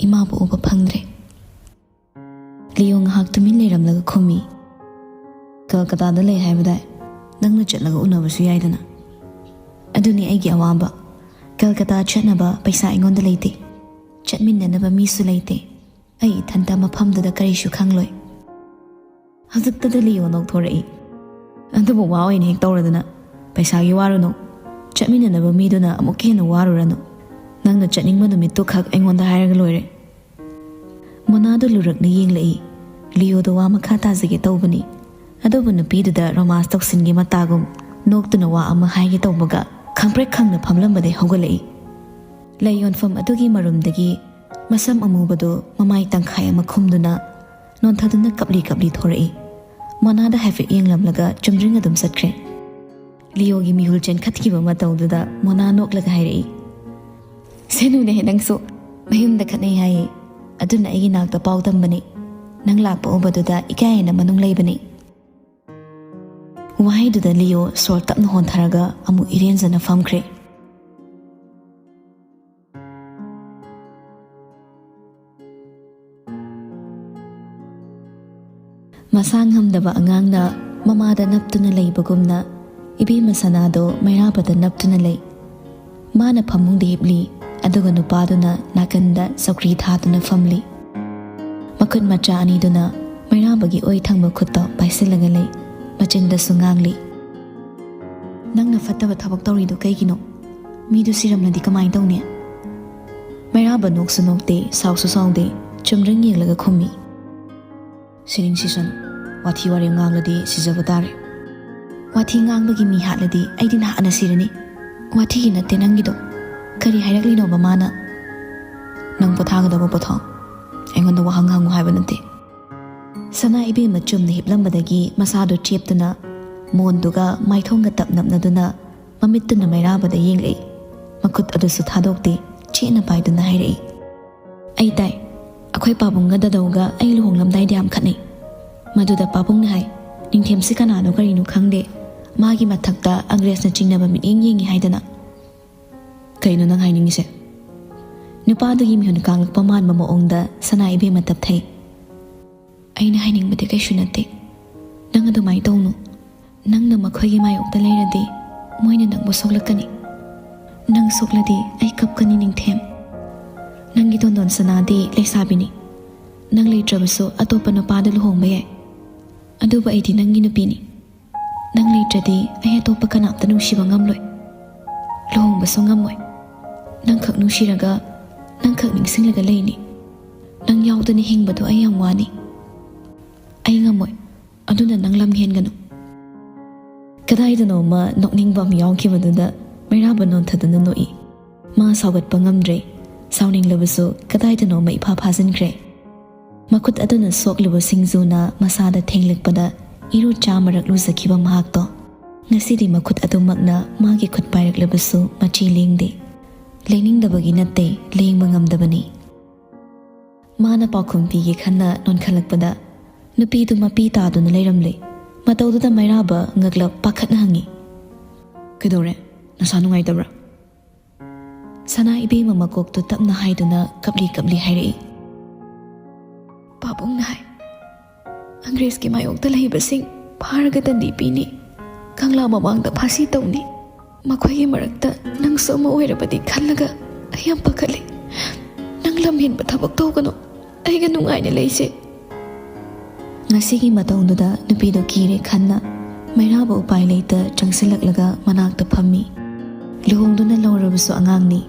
ꯏꯃꯥꯕꯨ ꯎꯕ ꯐꯪꯗ꯭ꯔꯦ꯫" ꯂꯤꯌꯣ ꯉꯥꯏꯍꯥꯛ ꯇꯨꯃꯤꯟ ꯂꯩꯔꯝꯂꯒ ꯈꯨꯝꯃꯤ, "ꯀꯜꯀꯇꯥꯗ ꯂꯩ ꯍꯥꯏꯕꯗꯥꯏ? ꯅꯪꯅ ꯆꯠꯂꯒ ꯎꯅꯕꯁꯨ ꯌꯥꯏꯗꯅ꯫" "ꯑꯗꯨꯅꯤ ꯑꯩꯒꯤ ꯑꯋꯥꯕ꯫ ꯀꯜꯀꯇꯥ ꯆꯠꯅꯕ ꯄꯩꯁꯥ ꯑꯩꯉꯣꯟꯗ ꯂꯩꯇꯦ꯫ ꯆꯠꯃꯤꯟꯅꯅꯕ ꯃꯤꯁꯨ ꯂꯩꯇꯦ꯫ ꯑꯩ ꯏꯊꯟꯇ ꯃꯐꯝꯗꯨꯗ ꯀꯔꯤꯁꯨ ꯈꯪꯂꯣꯏ꯫" ꯍꯧꯖꯤꯛꯇꯗ ꯂꯤꯌꯣ ꯅꯣꯛꯊꯣꯔꯛꯏ꯫ "ꯑꯗꯨꯕꯨ ꯋꯥ ꯑꯣꯏꯅ ꯍꯦꯛ ꯇꯧꯔꯗꯅ꯫ ꯄꯩꯁꯥꯒꯤ ꯋꯥꯔꯨꯅꯨ꯫ ꯆꯠꯃꯤꯟꯅꯅꯕ ꯃꯤꯗꯨꯅ ꯑꯃꯨꯛꯀ ꯍꯦꯟꯅ ꯋꯥꯔꯨꯔꯅꯨ꯫ ꯅꯪꯅ ꯆꯠꯅꯤꯡꯕ ꯅꯨꯃꯤꯠꯇꯨ ꯈꯛ ꯑꯩꯉꯣꯟꯗ ꯍꯥꯏꯔꯒ ꯂꯣꯏꯔꯦ꯫ ꯃꯣꯅꯥꯗꯨ ꯂꯨꯔꯛꯅ ꯌꯦꯡꯂꯛꯏ꯫ ꯂꯤꯌꯣꯗ ꯋꯥ ꯃꯈꯥ ꯇꯥꯖꯒꯦ ꯇꯧꯕꯅꯤ, ꯑꯗꯨꯕꯨ ꯅꯨꯄꯤꯗꯨꯗ ꯔꯣꯃꯥꯟꯁ ꯇꯧꯁꯤꯟꯒꯦ ꯃꯇꯥꯒꯨꯝ ꯅꯣꯛꯇꯨꯅ ꯋꯥ ꯑꯃ ꯍꯥꯏꯒꯦ ꯇꯧꯕꯒ ꯈꯪꯄ꯭ꯔꯦꯛ ꯈꯪꯅ ꯐꯝꯂꯝꯕꯗꯩ ꯍꯧꯒꯠꯂꯛꯏ꯫ ꯂꯩ ꯌꯣꯟꯐꯝ ꯑꯗꯨꯒꯤ ꯃꯔꯨꯝꯗꯒꯤ ꯃꯁꯝ ꯑꯃꯨꯕꯗꯨ ꯃꯃꯥꯏ ꯇꯪꯈꯥꯏ ꯑꯃ ꯈꯨꯝꯗꯨꯅ ꯅꯣꯟꯊꯗꯨꯅ ꯀꯞꯂꯤ ꯀꯞꯂꯤ ꯊꯣꯔꯛꯏ꯫ ꯃꯣꯅꯥꯗ ꯍꯥꯏꯐꯦꯠ ꯌꯦꯡꯂꯝꯂꯒ ꯆꯨꯝꯗ꯭ꯔꯤꯡ ꯑꯗꯨꯝ ꯆꯠꯈ꯭ꯔꯦ꯫ ꯂꯤꯌꯣꯒꯤ ꯃꯤꯍꯨꯜ ꯆꯦꯟꯈꯠꯈꯤꯕ ꯃꯇꯧꯗꯨꯗ ꯃꯣꯅꯥ ꯅꯣꯛꯂꯒ ꯍꯥꯏꯔꯛꯏ, "ꯁꯦꯅꯨꯅꯦ ꯅꯪꯁꯨ, ꯃꯌꯨꯝꯗ ꯈꯠꯅꯩ ꯍꯥꯏꯌꯦ, ꯑꯗꯨꯅ ꯑꯩꯒꯤ ꯅꯥꯛꯇ ꯄꯥꯎ ꯇꯝꯕꯅꯤ꯫ ꯅꯪ ꯂꯥꯛꯄ ꯎꯕꯗꯨꯗ ꯏꯀꯥꯏꯅ ꯃꯅꯨꯡ ꯂꯩꯕꯅꯤ"꯫ ꯋꯥꯍꯩꯗꯨꯗ ꯂꯤꯌꯣ ꯁꯣꯔ ꯇꯞꯅ ꯍꯣꯟꯊꯔꯒ ꯑꯃꯨꯛ ꯏꯔꯦꯟꯖꯅ ꯐꯝꯈ꯭ꯔꯦ꯫ ꯃꯁꯥ ꯉꯝꯗꯕ ꯑꯉꯥꯡꯅ ꯃꯃꯥꯗ ꯅꯞꯇꯨꯅ ꯂꯩꯕꯒꯨꯝꯅ ꯏꯕꯦꯝꯃ ꯁꯅꯥꯗꯣ ꯃꯩꯔꯥꯕꯗ ꯅꯞꯇꯨꯅ ꯂꯩ꯫ ꯃꯥꯅ ꯐꯃꯨꯡꯗ ꯍꯤꯞꯂꯤ, ꯑꯗꯨꯒ ꯅꯨꯄꯥꯗꯨꯅ ꯅꯥꯀꯟꯗ ꯆꯧꯀ꯭ꯔꯤ ꯊꯥꯗꯨꯅ ꯐꯝꯂꯤ꯫ ꯃꯈꯨꯠ ꯃꯆꯥ ꯑꯅꯤꯗꯨꯅ ꯃꯩꯔꯥꯕꯒꯤ ꯑꯣꯏ ꯊꯪꯕ ꯈꯨꯠꯇꯣ ꯄꯥꯏꯁꯤꯜꯂꯒ ꯂꯩ, ꯃꯆꯤꯟꯗꯁꯨ ꯉꯥꯡꯂꯤ꯫ "ꯅꯪꯅ ꯐꯠꯇꯕ ꯊꯕꯛ ꯇꯧꯔꯤꯗꯣ ꯀꯩꯒꯤꯅꯣ? ꯃꯤꯗꯨ ꯁꯤꯔꯝꯂꯗꯤ ꯀꯃꯥꯏꯅ ꯇꯧꯅꯤ?" ꯃꯩꯔꯥꯕ ꯅꯣꯛꯁꯨ ꯅꯣꯛꯇꯦ, ꯁꯥꯎꯁꯨ ꯁꯥꯎꯗꯦ, ꯆꯨꯝꯗ꯭ꯔꯤꯡ ꯌꯦꯡꯂꯒ ꯈꯨꯝꯃꯤ꯫ "ꯁꯤꯅꯤꯡ ꯁꯤꯁꯅꯨ, ꯋꯥꯊꯤ ꯋꯥꯔꯦꯝ ꯉꯥꯡꯂꯗꯤ ꯁꯤꯖꯕ ꯇꯥꯔꯦ꯫ ꯋꯥꯊꯤ ꯉꯥꯡꯕꯒꯤ ꯃꯤ ꯍꯥꯠꯂꯗꯤ ꯑꯩꯗꯤ ꯅꯍꯥꯟꯅ ꯁꯤꯔꯅꯤ꯫ ꯋꯥꯊꯤꯒꯤ ꯅꯠꯇꯦ ꯅꯪꯒꯤꯗꯣ꯫ ꯀꯔꯤ ꯍꯥꯏꯔꯛꯂꯤꯅꯣꯕ ꯃꯥꯅ?" "ꯅꯪ ꯄꯣꯊꯥꯒꯗꯕ ꯄꯣꯊꯥ꯫ ꯑꯩꯉꯣꯟꯗ ꯋꯥꯍꯪ ꯍꯪꯉꯨ ꯍꯥꯏꯕ ꯅꯠꯇꯦ"꯫ ꯁꯅꯥ ꯏꯕꯦꯝꯃ ꯆꯨꯝꯅ ꯍꯤꯞꯂꯝꯕꯗꯒꯤ ꯃꯁꯥꯗꯨ ꯆꯦꯞꯇꯨꯅ ꯃꯣꯟꯗꯨꯒ ꯃꯥꯏꯊꯣꯡꯒ ꯇꯞ ꯅꯞꯅꯗꯨꯅ ꯃꯃꯤꯠꯇꯨꯅ ꯃꯩꯔꯥꯕꯗ ꯌꯦꯡꯂꯛꯏ꯫ ꯃꯈꯨꯠ ꯑꯗꯨꯁꯨ ꯊꯥꯗꯣꯛꯇꯦ, ꯆꯦꯠꯅ ꯄꯥꯏꯗꯨꯅ ꯍꯥꯏꯔꯛꯏ, "ꯑꯩ ꯇꯥꯏ꯫ ꯑꯩꯈꯣꯏ ꯄꯥꯕꯨꯡꯒ ꯗꯗꯧꯒ ꯑꯩ ꯂꯨꯍꯣꯡꯂꯝꯗꯥꯏꯗ ꯌꯥꯝ ꯈꯠꯅꯩ꯫ ꯃꯗꯨꯗ ꯄꯥꯕꯨꯡꯅ ꯍꯥꯏ, 'ꯅꯤꯡꯊꯦꯝꯁꯤ ꯀꯅꯥꯅꯣ ꯀꯔꯤꯅꯣ ꯈꯪꯗꯦ, ꯃꯥꯒꯤ ꯃꯊꯛꯇ ꯑꯪꯒ꯭ꯔꯦꯖꯅ ꯆꯤꯡꯅꯕ ꯃꯤꯠꯌꯦꯡ ꯌꯦꯡꯉꯤ' ꯍꯥꯏꯗꯅ"꯫ "ꯀꯩꯅꯣ ꯅꯪ ꯍꯥꯏꯅꯤꯡꯉꯤꯁꯦ?" ꯅꯨꯄꯥꯗꯨꯒꯤ ꯃꯤꯍꯨꯟ ꯀꯥꯡꯂꯛꯄ ꯃꯥꯟꯕ ꯃꯑꯣꯡꯗ ꯁꯅꯥ ꯏꯕꯦꯝꯃ ꯇꯞꯊꯩ꯫ "ꯑꯩꯅ ꯍꯥꯏꯅꯤꯡꯕꯗꯤ ꯀꯩꯁꯨ ꯅꯠꯇꯦ꯫ ꯅꯪ ꯑꯗꯨꯃꯥꯏꯅ ꯇꯧꯅꯨ꯫ ꯅꯪꯅ ꯃꯈꯣꯏꯒꯤ ꯃꯥꯌꯣꯛꯇ ꯂꯩꯔꯗꯤ ꯃꯣꯏꯅ ꯅꯪꯕꯨ ꯁꯣꯛꯂꯛꯀꯅꯤ꯫ ꯅꯪ ꯁꯣꯛꯂꯗꯤ ꯑꯩ ꯀꯞꯀꯅꯤ ꯅꯤꯡꯊꯦꯝ꯫ ꯅꯪꯒꯤ ꯇꯣꯟꯗꯣꯟ ꯁꯅꯥꯗꯤ ꯂꯩꯁꯥꯕꯤꯅꯤ꯫ ꯅꯪ ꯂꯩꯇ꯭ꯔꯕꯁꯨ ꯑꯇꯣꯞꯄ ꯅꯨꯄꯥꯗ ꯂꯨꯍꯣꯡꯕ ꯌꯥꯏ꯫ ꯑꯗꯨꯕꯨ ꯑꯩꯗꯤ ꯅꯪꯒꯤ ꯅꯨꯄꯤꯅꯤ꯫ ꯅꯪ ꯂꯩꯇ꯭ꯔꯗꯤ ꯑꯩ ꯑꯇꯣꯞꯄ ꯀꯅꯥꯝꯇ ꯅꯨꯡꯁꯤꯕ ꯉꯝꯂꯣꯏ꯫ ꯂꯨꯍꯣꯡꯕꯁꯨ ꯉꯝꯃꯣꯏ"꯫ ꯅꯪꯈꯛ ꯅꯨꯡꯁꯤꯔꯒ, ꯅꯪꯈꯛ ꯅꯤꯡꯁꯤꯡꯂꯒ ꯂꯩꯅꯤ꯫ ꯅꯪ ꯌꯥꯎꯗꯅ ꯍꯤꯡꯕꯗꯣ ꯑꯩ ꯌꯥꯝ ꯋꯥꯅꯤ꯫ ꯑꯩ ꯉꯝꯃꯣꯏ꯫ ꯑꯗꯨꯅ ꯅꯪ ꯂꯝ ꯍꯦꯟꯒꯅꯨ꯫" ꯀꯗꯥꯏꯗꯅꯣꯃ ꯅꯣꯛꯅꯤꯡꯕ ꯑꯃ ꯌꯥꯎꯈꯤꯕꯗꯨꯗ ꯃꯩꯔꯥꯕ ꯅꯣꯟꯊꯗꯨꯅ ꯅꯣꯛꯏ꯫ ꯃꯥ ꯁꯥꯎꯒꯠꯄ ꯉꯝꯗ꯭ꯔꯦ꯫ ꯁꯥꯎꯅꯤꯡꯂꯕꯁꯨ ꯀꯗꯥꯏꯗꯅꯣꯃ ꯏꯐꯥ ꯐꯥꯖꯤꯟꯈ꯭ꯔꯦ꯫ ꯃꯈꯨꯠ ꯑꯗꯨꯅ ꯁꯣꯛꯂꯨꯕ ꯁꯤꯡꯖꯨꯅ ꯃꯁꯥꯗ ꯊꯦꯡꯂꯛꯄꯗ ꯏꯔꯨ ꯆꯥꯃꯔꯛ ꯂꯨꯖꯈꯤꯕ ꯃꯍꯥꯛꯇꯣ ꯉꯁꯤꯗꯤ ꯃꯈꯨꯠ ꯑꯗꯨꯃꯛꯅ ꯃꯥꯒꯤ ꯈꯨꯠ ꯄꯥꯏꯔꯛꯂꯕꯁꯨ ꯃꯆꯤ ꯂꯦꯡꯗꯦ꯫ ꯂꯦꯡꯅꯤꯡꯗꯕꯒꯤ ꯅꯠꯇꯦ, ꯂꯦꯡꯕ ꯉꯝꯗꯕꯅꯤ꯫ ꯃꯥꯅ ꯄꯥꯎꯈꯨꯝ ꯄꯤꯒꯦ ꯈꯟꯅ ꯅꯣꯟꯈꯠꯂꯛꯄꯗ ꯅꯨꯄꯤꯗꯨ ꯃꯄꯤ ꯇꯥꯗꯨꯅ ꯂꯩꯔꯝꯂꯦ꯫ ꯃꯇꯧꯗꯨꯗ ꯃꯩꯔꯥꯕ ꯉꯛꯂꯞ ꯄꯥꯈꯠꯅ ꯍꯪꯉꯤ, "ꯀꯩꯗꯧꯔꯦ? ꯅꯁꯥ ꯅꯨꯡꯉꯥꯏꯇꯕ꯭ꯔꯥ?" ꯁꯅꯥ ꯏꯕꯦꯝꯃ ꯃꯀꯣꯛꯇꯨ ꯇꯞꯅ ꯍꯥꯏꯗꯨꯅ ꯀꯞꯂꯤ ꯀꯞꯂꯤ ꯍꯥꯏꯔꯛꯏ, "ꯄꯥꯕꯨꯡꯅ ꯍꯥꯏ, ꯑꯪꯒ꯭ꯔꯦꯖꯀꯤ ꯃꯥꯌꯣꯛꯇ ꯂꯩꯕꯁꯤꯡ ꯐꯥꯔꯒ ꯗꯟꯗꯤ ꯄꯤꯅꯤ, ꯀꯪꯂꯥ ꯃꯃꯥꯡꯗ ꯐꯥꯁꯤ ꯇꯧꯅꯤ꯫ ꯃꯈꯣꯏꯒꯤ ꯃꯔꯛꯇ ꯅꯪꯁꯨ ꯑꯃ ꯑꯣꯏꯔꯕꯗꯤ ꯈꯜꯂꯒ ꯑꯩ ꯌꯥꯝ ꯄꯥꯈꯠꯂꯤ꯫ ꯅꯪ ꯂꯝ ꯍꯦꯟꯕ ꯊꯕꯛ ꯇꯧꯒꯅꯨ, ꯑꯩꯒ ꯅꯨꯡꯉꯥꯏꯅ ꯂꯩꯁꯦ꯫" ꯉꯁꯤꯒꯤ ꯃꯇꯧꯗꯨꯗ ꯅꯨꯄꯤꯗꯨ ꯀꯤꯔꯦ ꯈꯟꯅ ꯃꯩꯔꯥꯕ ꯎꯄꯥꯏ ꯂꯩꯇ ꯆꯪꯁꯤꯜꯂꯛꯂꯒ ꯃꯅꯥꯛꯇ ꯐꯝꯃꯤ꯫ ꯂꯨꯍꯣꯡꯗꯨꯅ ꯂꯧꯔꯕꯁꯨ ꯑꯉꯥꯡꯅꯤ,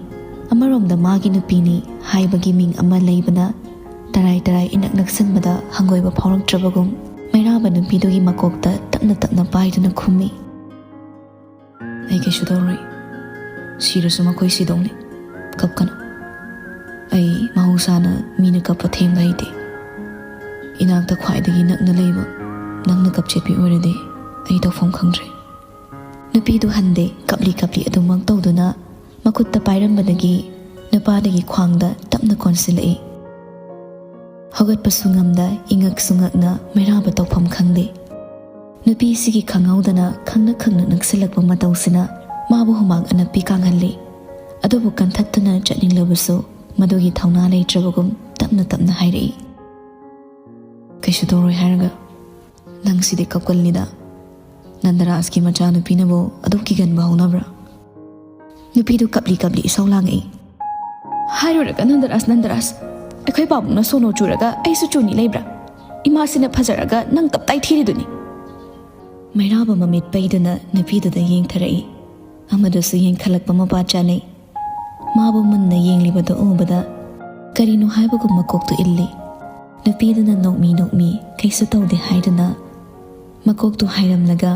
ꯑꯃꯔꯣꯝꯗ ꯃꯥꯒꯤ ꯅꯨꯄꯤꯅꯤ ꯍꯥꯏꯕꯒꯤ ꯃꯤꯡ ꯑꯃ ꯂꯩꯕꯅ ꯇꯔꯥꯏ ꯇꯔꯥꯏ ꯏꯅꯛ ꯅꯛꯁꯟꯕꯗ ꯍꯪꯒꯣꯏꯕ ꯐꯥꯎꯔꯛꯇ꯭ꯔꯕꯒꯨꯝ ꯃꯩꯔꯥꯕ ꯅꯨꯄꯤꯗꯨꯒꯤ ꯃꯀꯣꯛꯇ ꯇꯞꯅ ꯇꯞꯅ ꯄꯥꯏꯗꯨꯅ ꯈꯨꯝꯃꯤ, "ꯑꯩ ꯀꯩꯁꯨ ꯇꯧꯔꯣꯏ꯫ ꯁꯤꯔꯁꯨ ꯃꯈꯣꯏ ꯁꯤꯗꯧꯅꯤ꯫ ꯀꯞꯀꯅꯨ꯫ ꯑꯩ ꯃꯍꯧꯁꯥꯅ ꯃꯤꯅ ꯀꯞꯄ ꯊꯦꯝꯕ ꯍꯩꯇꯦ꯫ ꯏꯅꯥꯛꯇ ꯈ꯭ꯋꯥꯏꯗꯒꯤ ꯅꯛꯅ ꯂꯩꯕ ꯅꯪꯅ ꯀꯞꯆꯦꯠꯄꯤ ꯑꯣꯏꯔꯗꯤ ꯑꯩ ꯇꯧꯐꯝ ꯈꯪꯗ꯭ꯔꯦ꯫" ꯅꯨꯄꯤꯗꯨ ꯍꯟꯗꯦ, ꯀꯞꯂꯤ ꯀꯞꯂꯤ ꯑꯗꯨꯃꯛ ꯇꯧꯗꯨꯅ ꯃꯈꯨꯠꯇ ꯄꯥꯏꯔꯝꯕꯗꯒꯤ ꯅꯨꯄꯥꯗꯒꯤ ꯈ꯭ꯋꯥꯡꯗ ꯇꯞꯅ ꯀꯣꯟꯁꯤꯜꯂꯛꯏ꯫ ꯍꯧꯒꯠꯄꯁꯨ ꯉꯝꯗ, ꯏꯉꯛꯁꯨ ꯉꯛꯅ ꯃꯩꯔꯥꯕ ꯇꯧꯐꯝ ꯈꯪꯗꯦ꯫ ꯅꯨꯄꯤꯁꯤꯒꯤ ꯈꯪꯍꯧꯗꯅ ꯈꯪꯅ ꯈꯪꯅ ꯅꯛꯁꯤꯜꯂꯛꯄ ꯃꯇꯧꯁꯤꯅ ꯃꯥꯕꯨ ꯍꯨꯃꯥꯡ ꯑꯅꯞꯄꯤ ꯀꯥꯡꯍꯜꯂꯤ꯫ ꯑꯗꯨꯕꯨ ꯀꯟꯊꯠꯇꯨꯅ ꯆꯠꯅꯤꯡꯂꯕꯁꯨ ꯃꯗꯨꯒꯤ ꯊꯧꯅꯥ ꯂꯩꯇ꯭ꯔꯕꯒꯨꯝ ꯇꯞꯅ ꯇꯞꯅ ꯍꯥꯏꯔꯛꯏ, "ꯀꯩꯁꯨ ꯇꯧꯔꯣꯏ ꯍꯥꯏꯔꯒ ꯅꯪꯁꯤꯗꯤ ꯀꯞꯀꯜꯂꯤꯗ꯫ ꯅꯟꯗꯔꯥꯖꯀꯤ ꯃꯆꯥꯅꯨꯄꯤꯅꯕꯨ ꯑꯗꯨꯛ ꯀꯤꯒꯟꯕ ꯍꯧꯅꯕ꯭ꯔꯥ?" ꯅꯨꯄꯤꯗꯨ ꯀꯞꯂꯤ ꯀꯞꯂꯤ ꯏꯁꯧ ꯂꯥꯡꯉꯛꯏ, "ꯍꯥꯏꯔꯨꯔꯒ ꯅꯟꯗꯔꯥꯖ, ꯅꯟꯗꯔꯥꯖ꯫ ꯑꯩꯈꯣꯏ ꯄꯥꯕꯨꯡꯅ ꯁꯣꯅꯣ ꯆꯨꯔꯒ ꯑꯩꯁꯨ ꯆꯨꯅꯤ ꯂꯩꯕ꯭ꯔꯥ? ꯏꯃꯥꯁꯤꯅ ꯐꯖꯔꯒ ꯅꯪ ꯇꯞꯇꯥꯏ ꯊꯤꯔꯤꯗꯨꯅꯤ꯫" ꯃꯩꯔꯥꯕ ꯃꯃꯤꯠ ꯄꯩꯗꯨꯅ ꯅꯨꯄꯤꯗꯨꯗ ꯌꯦꯡꯊꯔꯛꯏ꯫ ꯑꯃꯗꯨꯁꯨ ꯌꯦꯡꯈꯠꯂꯛꯄ ꯃꯄꯥ ꯆꯥꯅꯩ꯫ ꯃꯥꯕꯨ ꯃꯨꯟꯅ ꯌꯦꯡꯂꯤꯕꯗꯨ ꯎꯕꯗ ꯀꯔꯤꯅꯣ ꯍꯥꯏꯕꯒꯨꯝ ꯃꯀꯣꯛꯇꯨ ꯏꯜꯂꯤ꯫ ꯅꯨꯄꯤꯗꯨꯅ ꯅꯣꯛꯃꯤ ꯅꯣꯛꯃꯤ ꯀꯩꯁꯨ ꯇꯧꯗꯦ ꯍꯥꯏꯗꯨꯅ ꯃꯀꯣꯛꯇꯨ ꯍꯥꯏꯔꯝꯂꯒ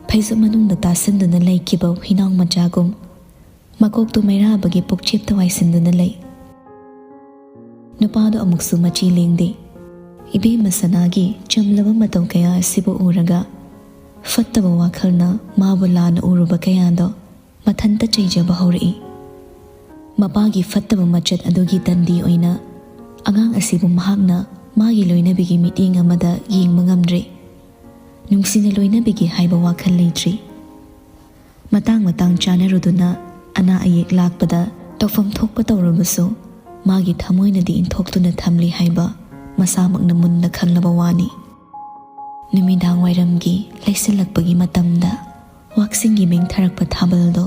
ꯐꯩꯖꯨꯞ ꯃꯅꯨꯡꯗ ꯇꯥꯁꯤꯟꯗꯨꯅ ꯂꯩꯈꯤꯕ ꯍꯨꯏꯅꯥꯎ ꯃꯆꯥꯒꯨꯝ ꯃꯀꯣꯛꯇꯨ ꯃꯩꯔꯥꯕꯒꯤ ꯄꯨꯛꯆꯦꯞꯇ ꯋꯥꯏꯁꯤꯟꯗꯨꯅ ꯂꯩ꯫ ꯅꯨꯄꯥꯗꯨ ꯑꯃꯨꯛꯁꯨ ꯃꯆꯤ ꯂꯦꯡꯗꯦ꯫ ꯏꯕꯦꯝꯃ ꯁꯅꯥꯒꯤ ꯆꯝꯂꯕ ꯃꯇꯧ ꯀꯌꯥ ꯑꯁꯤꯕꯨ ꯎꯔꯒ ꯐꯠꯇꯕ ꯋꯥꯈꯜꯅ ꯃꯥꯕꯨ ꯂꯥꯟꯅ ꯎꯔꯨꯕ ꯀꯌꯥꯗꯣ ꯃꯊꯟꯇ ꯆꯩꯖꯕ ꯍꯧꯔꯛꯏ꯫ ꯃꯄꯥꯒꯤ ꯐꯠꯇꯕ ꯃꯆꯠ ꯑꯗꯨꯒꯤ ꯇꯟꯗꯤ ꯑꯣꯏꯅ ꯑꯉꯥꯡ ꯑꯁꯤꯕꯨ ꯃꯍꯥꯛꯅ ꯃꯥꯒꯤ ꯂꯣꯏꯅꯕꯤꯒꯤ ꯃꯤꯠꯌꯦꯡ ꯑꯃꯗ ꯌꯦꯡꯕ ꯉꯝꯗ꯭ꯔꯦ꯫ ꯅꯨꯡꯁꯤꯅ ꯂꯣꯏꯅꯕꯤꯒꯦ ꯍꯥꯏꯕ ꯋꯥꯈꯜ ꯂꯩꯇ꯭ꯔꯤ꯫ ꯃꯇꯥꯡ ꯃꯇꯥꯡ ꯆꯥꯅꯔꯨꯗꯨꯅ ꯑꯅꯥ ꯑꯌꯦꯛ ꯂꯥꯛꯄꯗ ꯇꯧꯐꯝ ꯊꯣꯛꯄ ꯇꯧꯔꯕꯁꯨ ꯃꯥꯒꯤ ꯊꯃꯣꯏꯅꯗꯤ ꯏꯟꯊꯣꯛꯇꯨꯅ ꯊꯝꯂꯤ ꯍꯥꯏꯕ ꯃꯁꯥꯃꯛꯅ ꯃꯨꯟꯅ ꯈꯪꯂꯕ ꯋꯥꯅꯤ꯫ ꯅꯨꯃꯤꯗꯥꯡ ꯋꯥꯏꯔꯝꯒꯤ ꯂꯩꯁꯤꯜꯂꯛꯄꯒꯤ ꯃꯇꯝꯗ ꯋꯥꯛꯁꯤꯡꯒꯤ ꯃꯦꯡꯊꯔꯛꯄ ꯊꯥꯕꯜꯗꯣ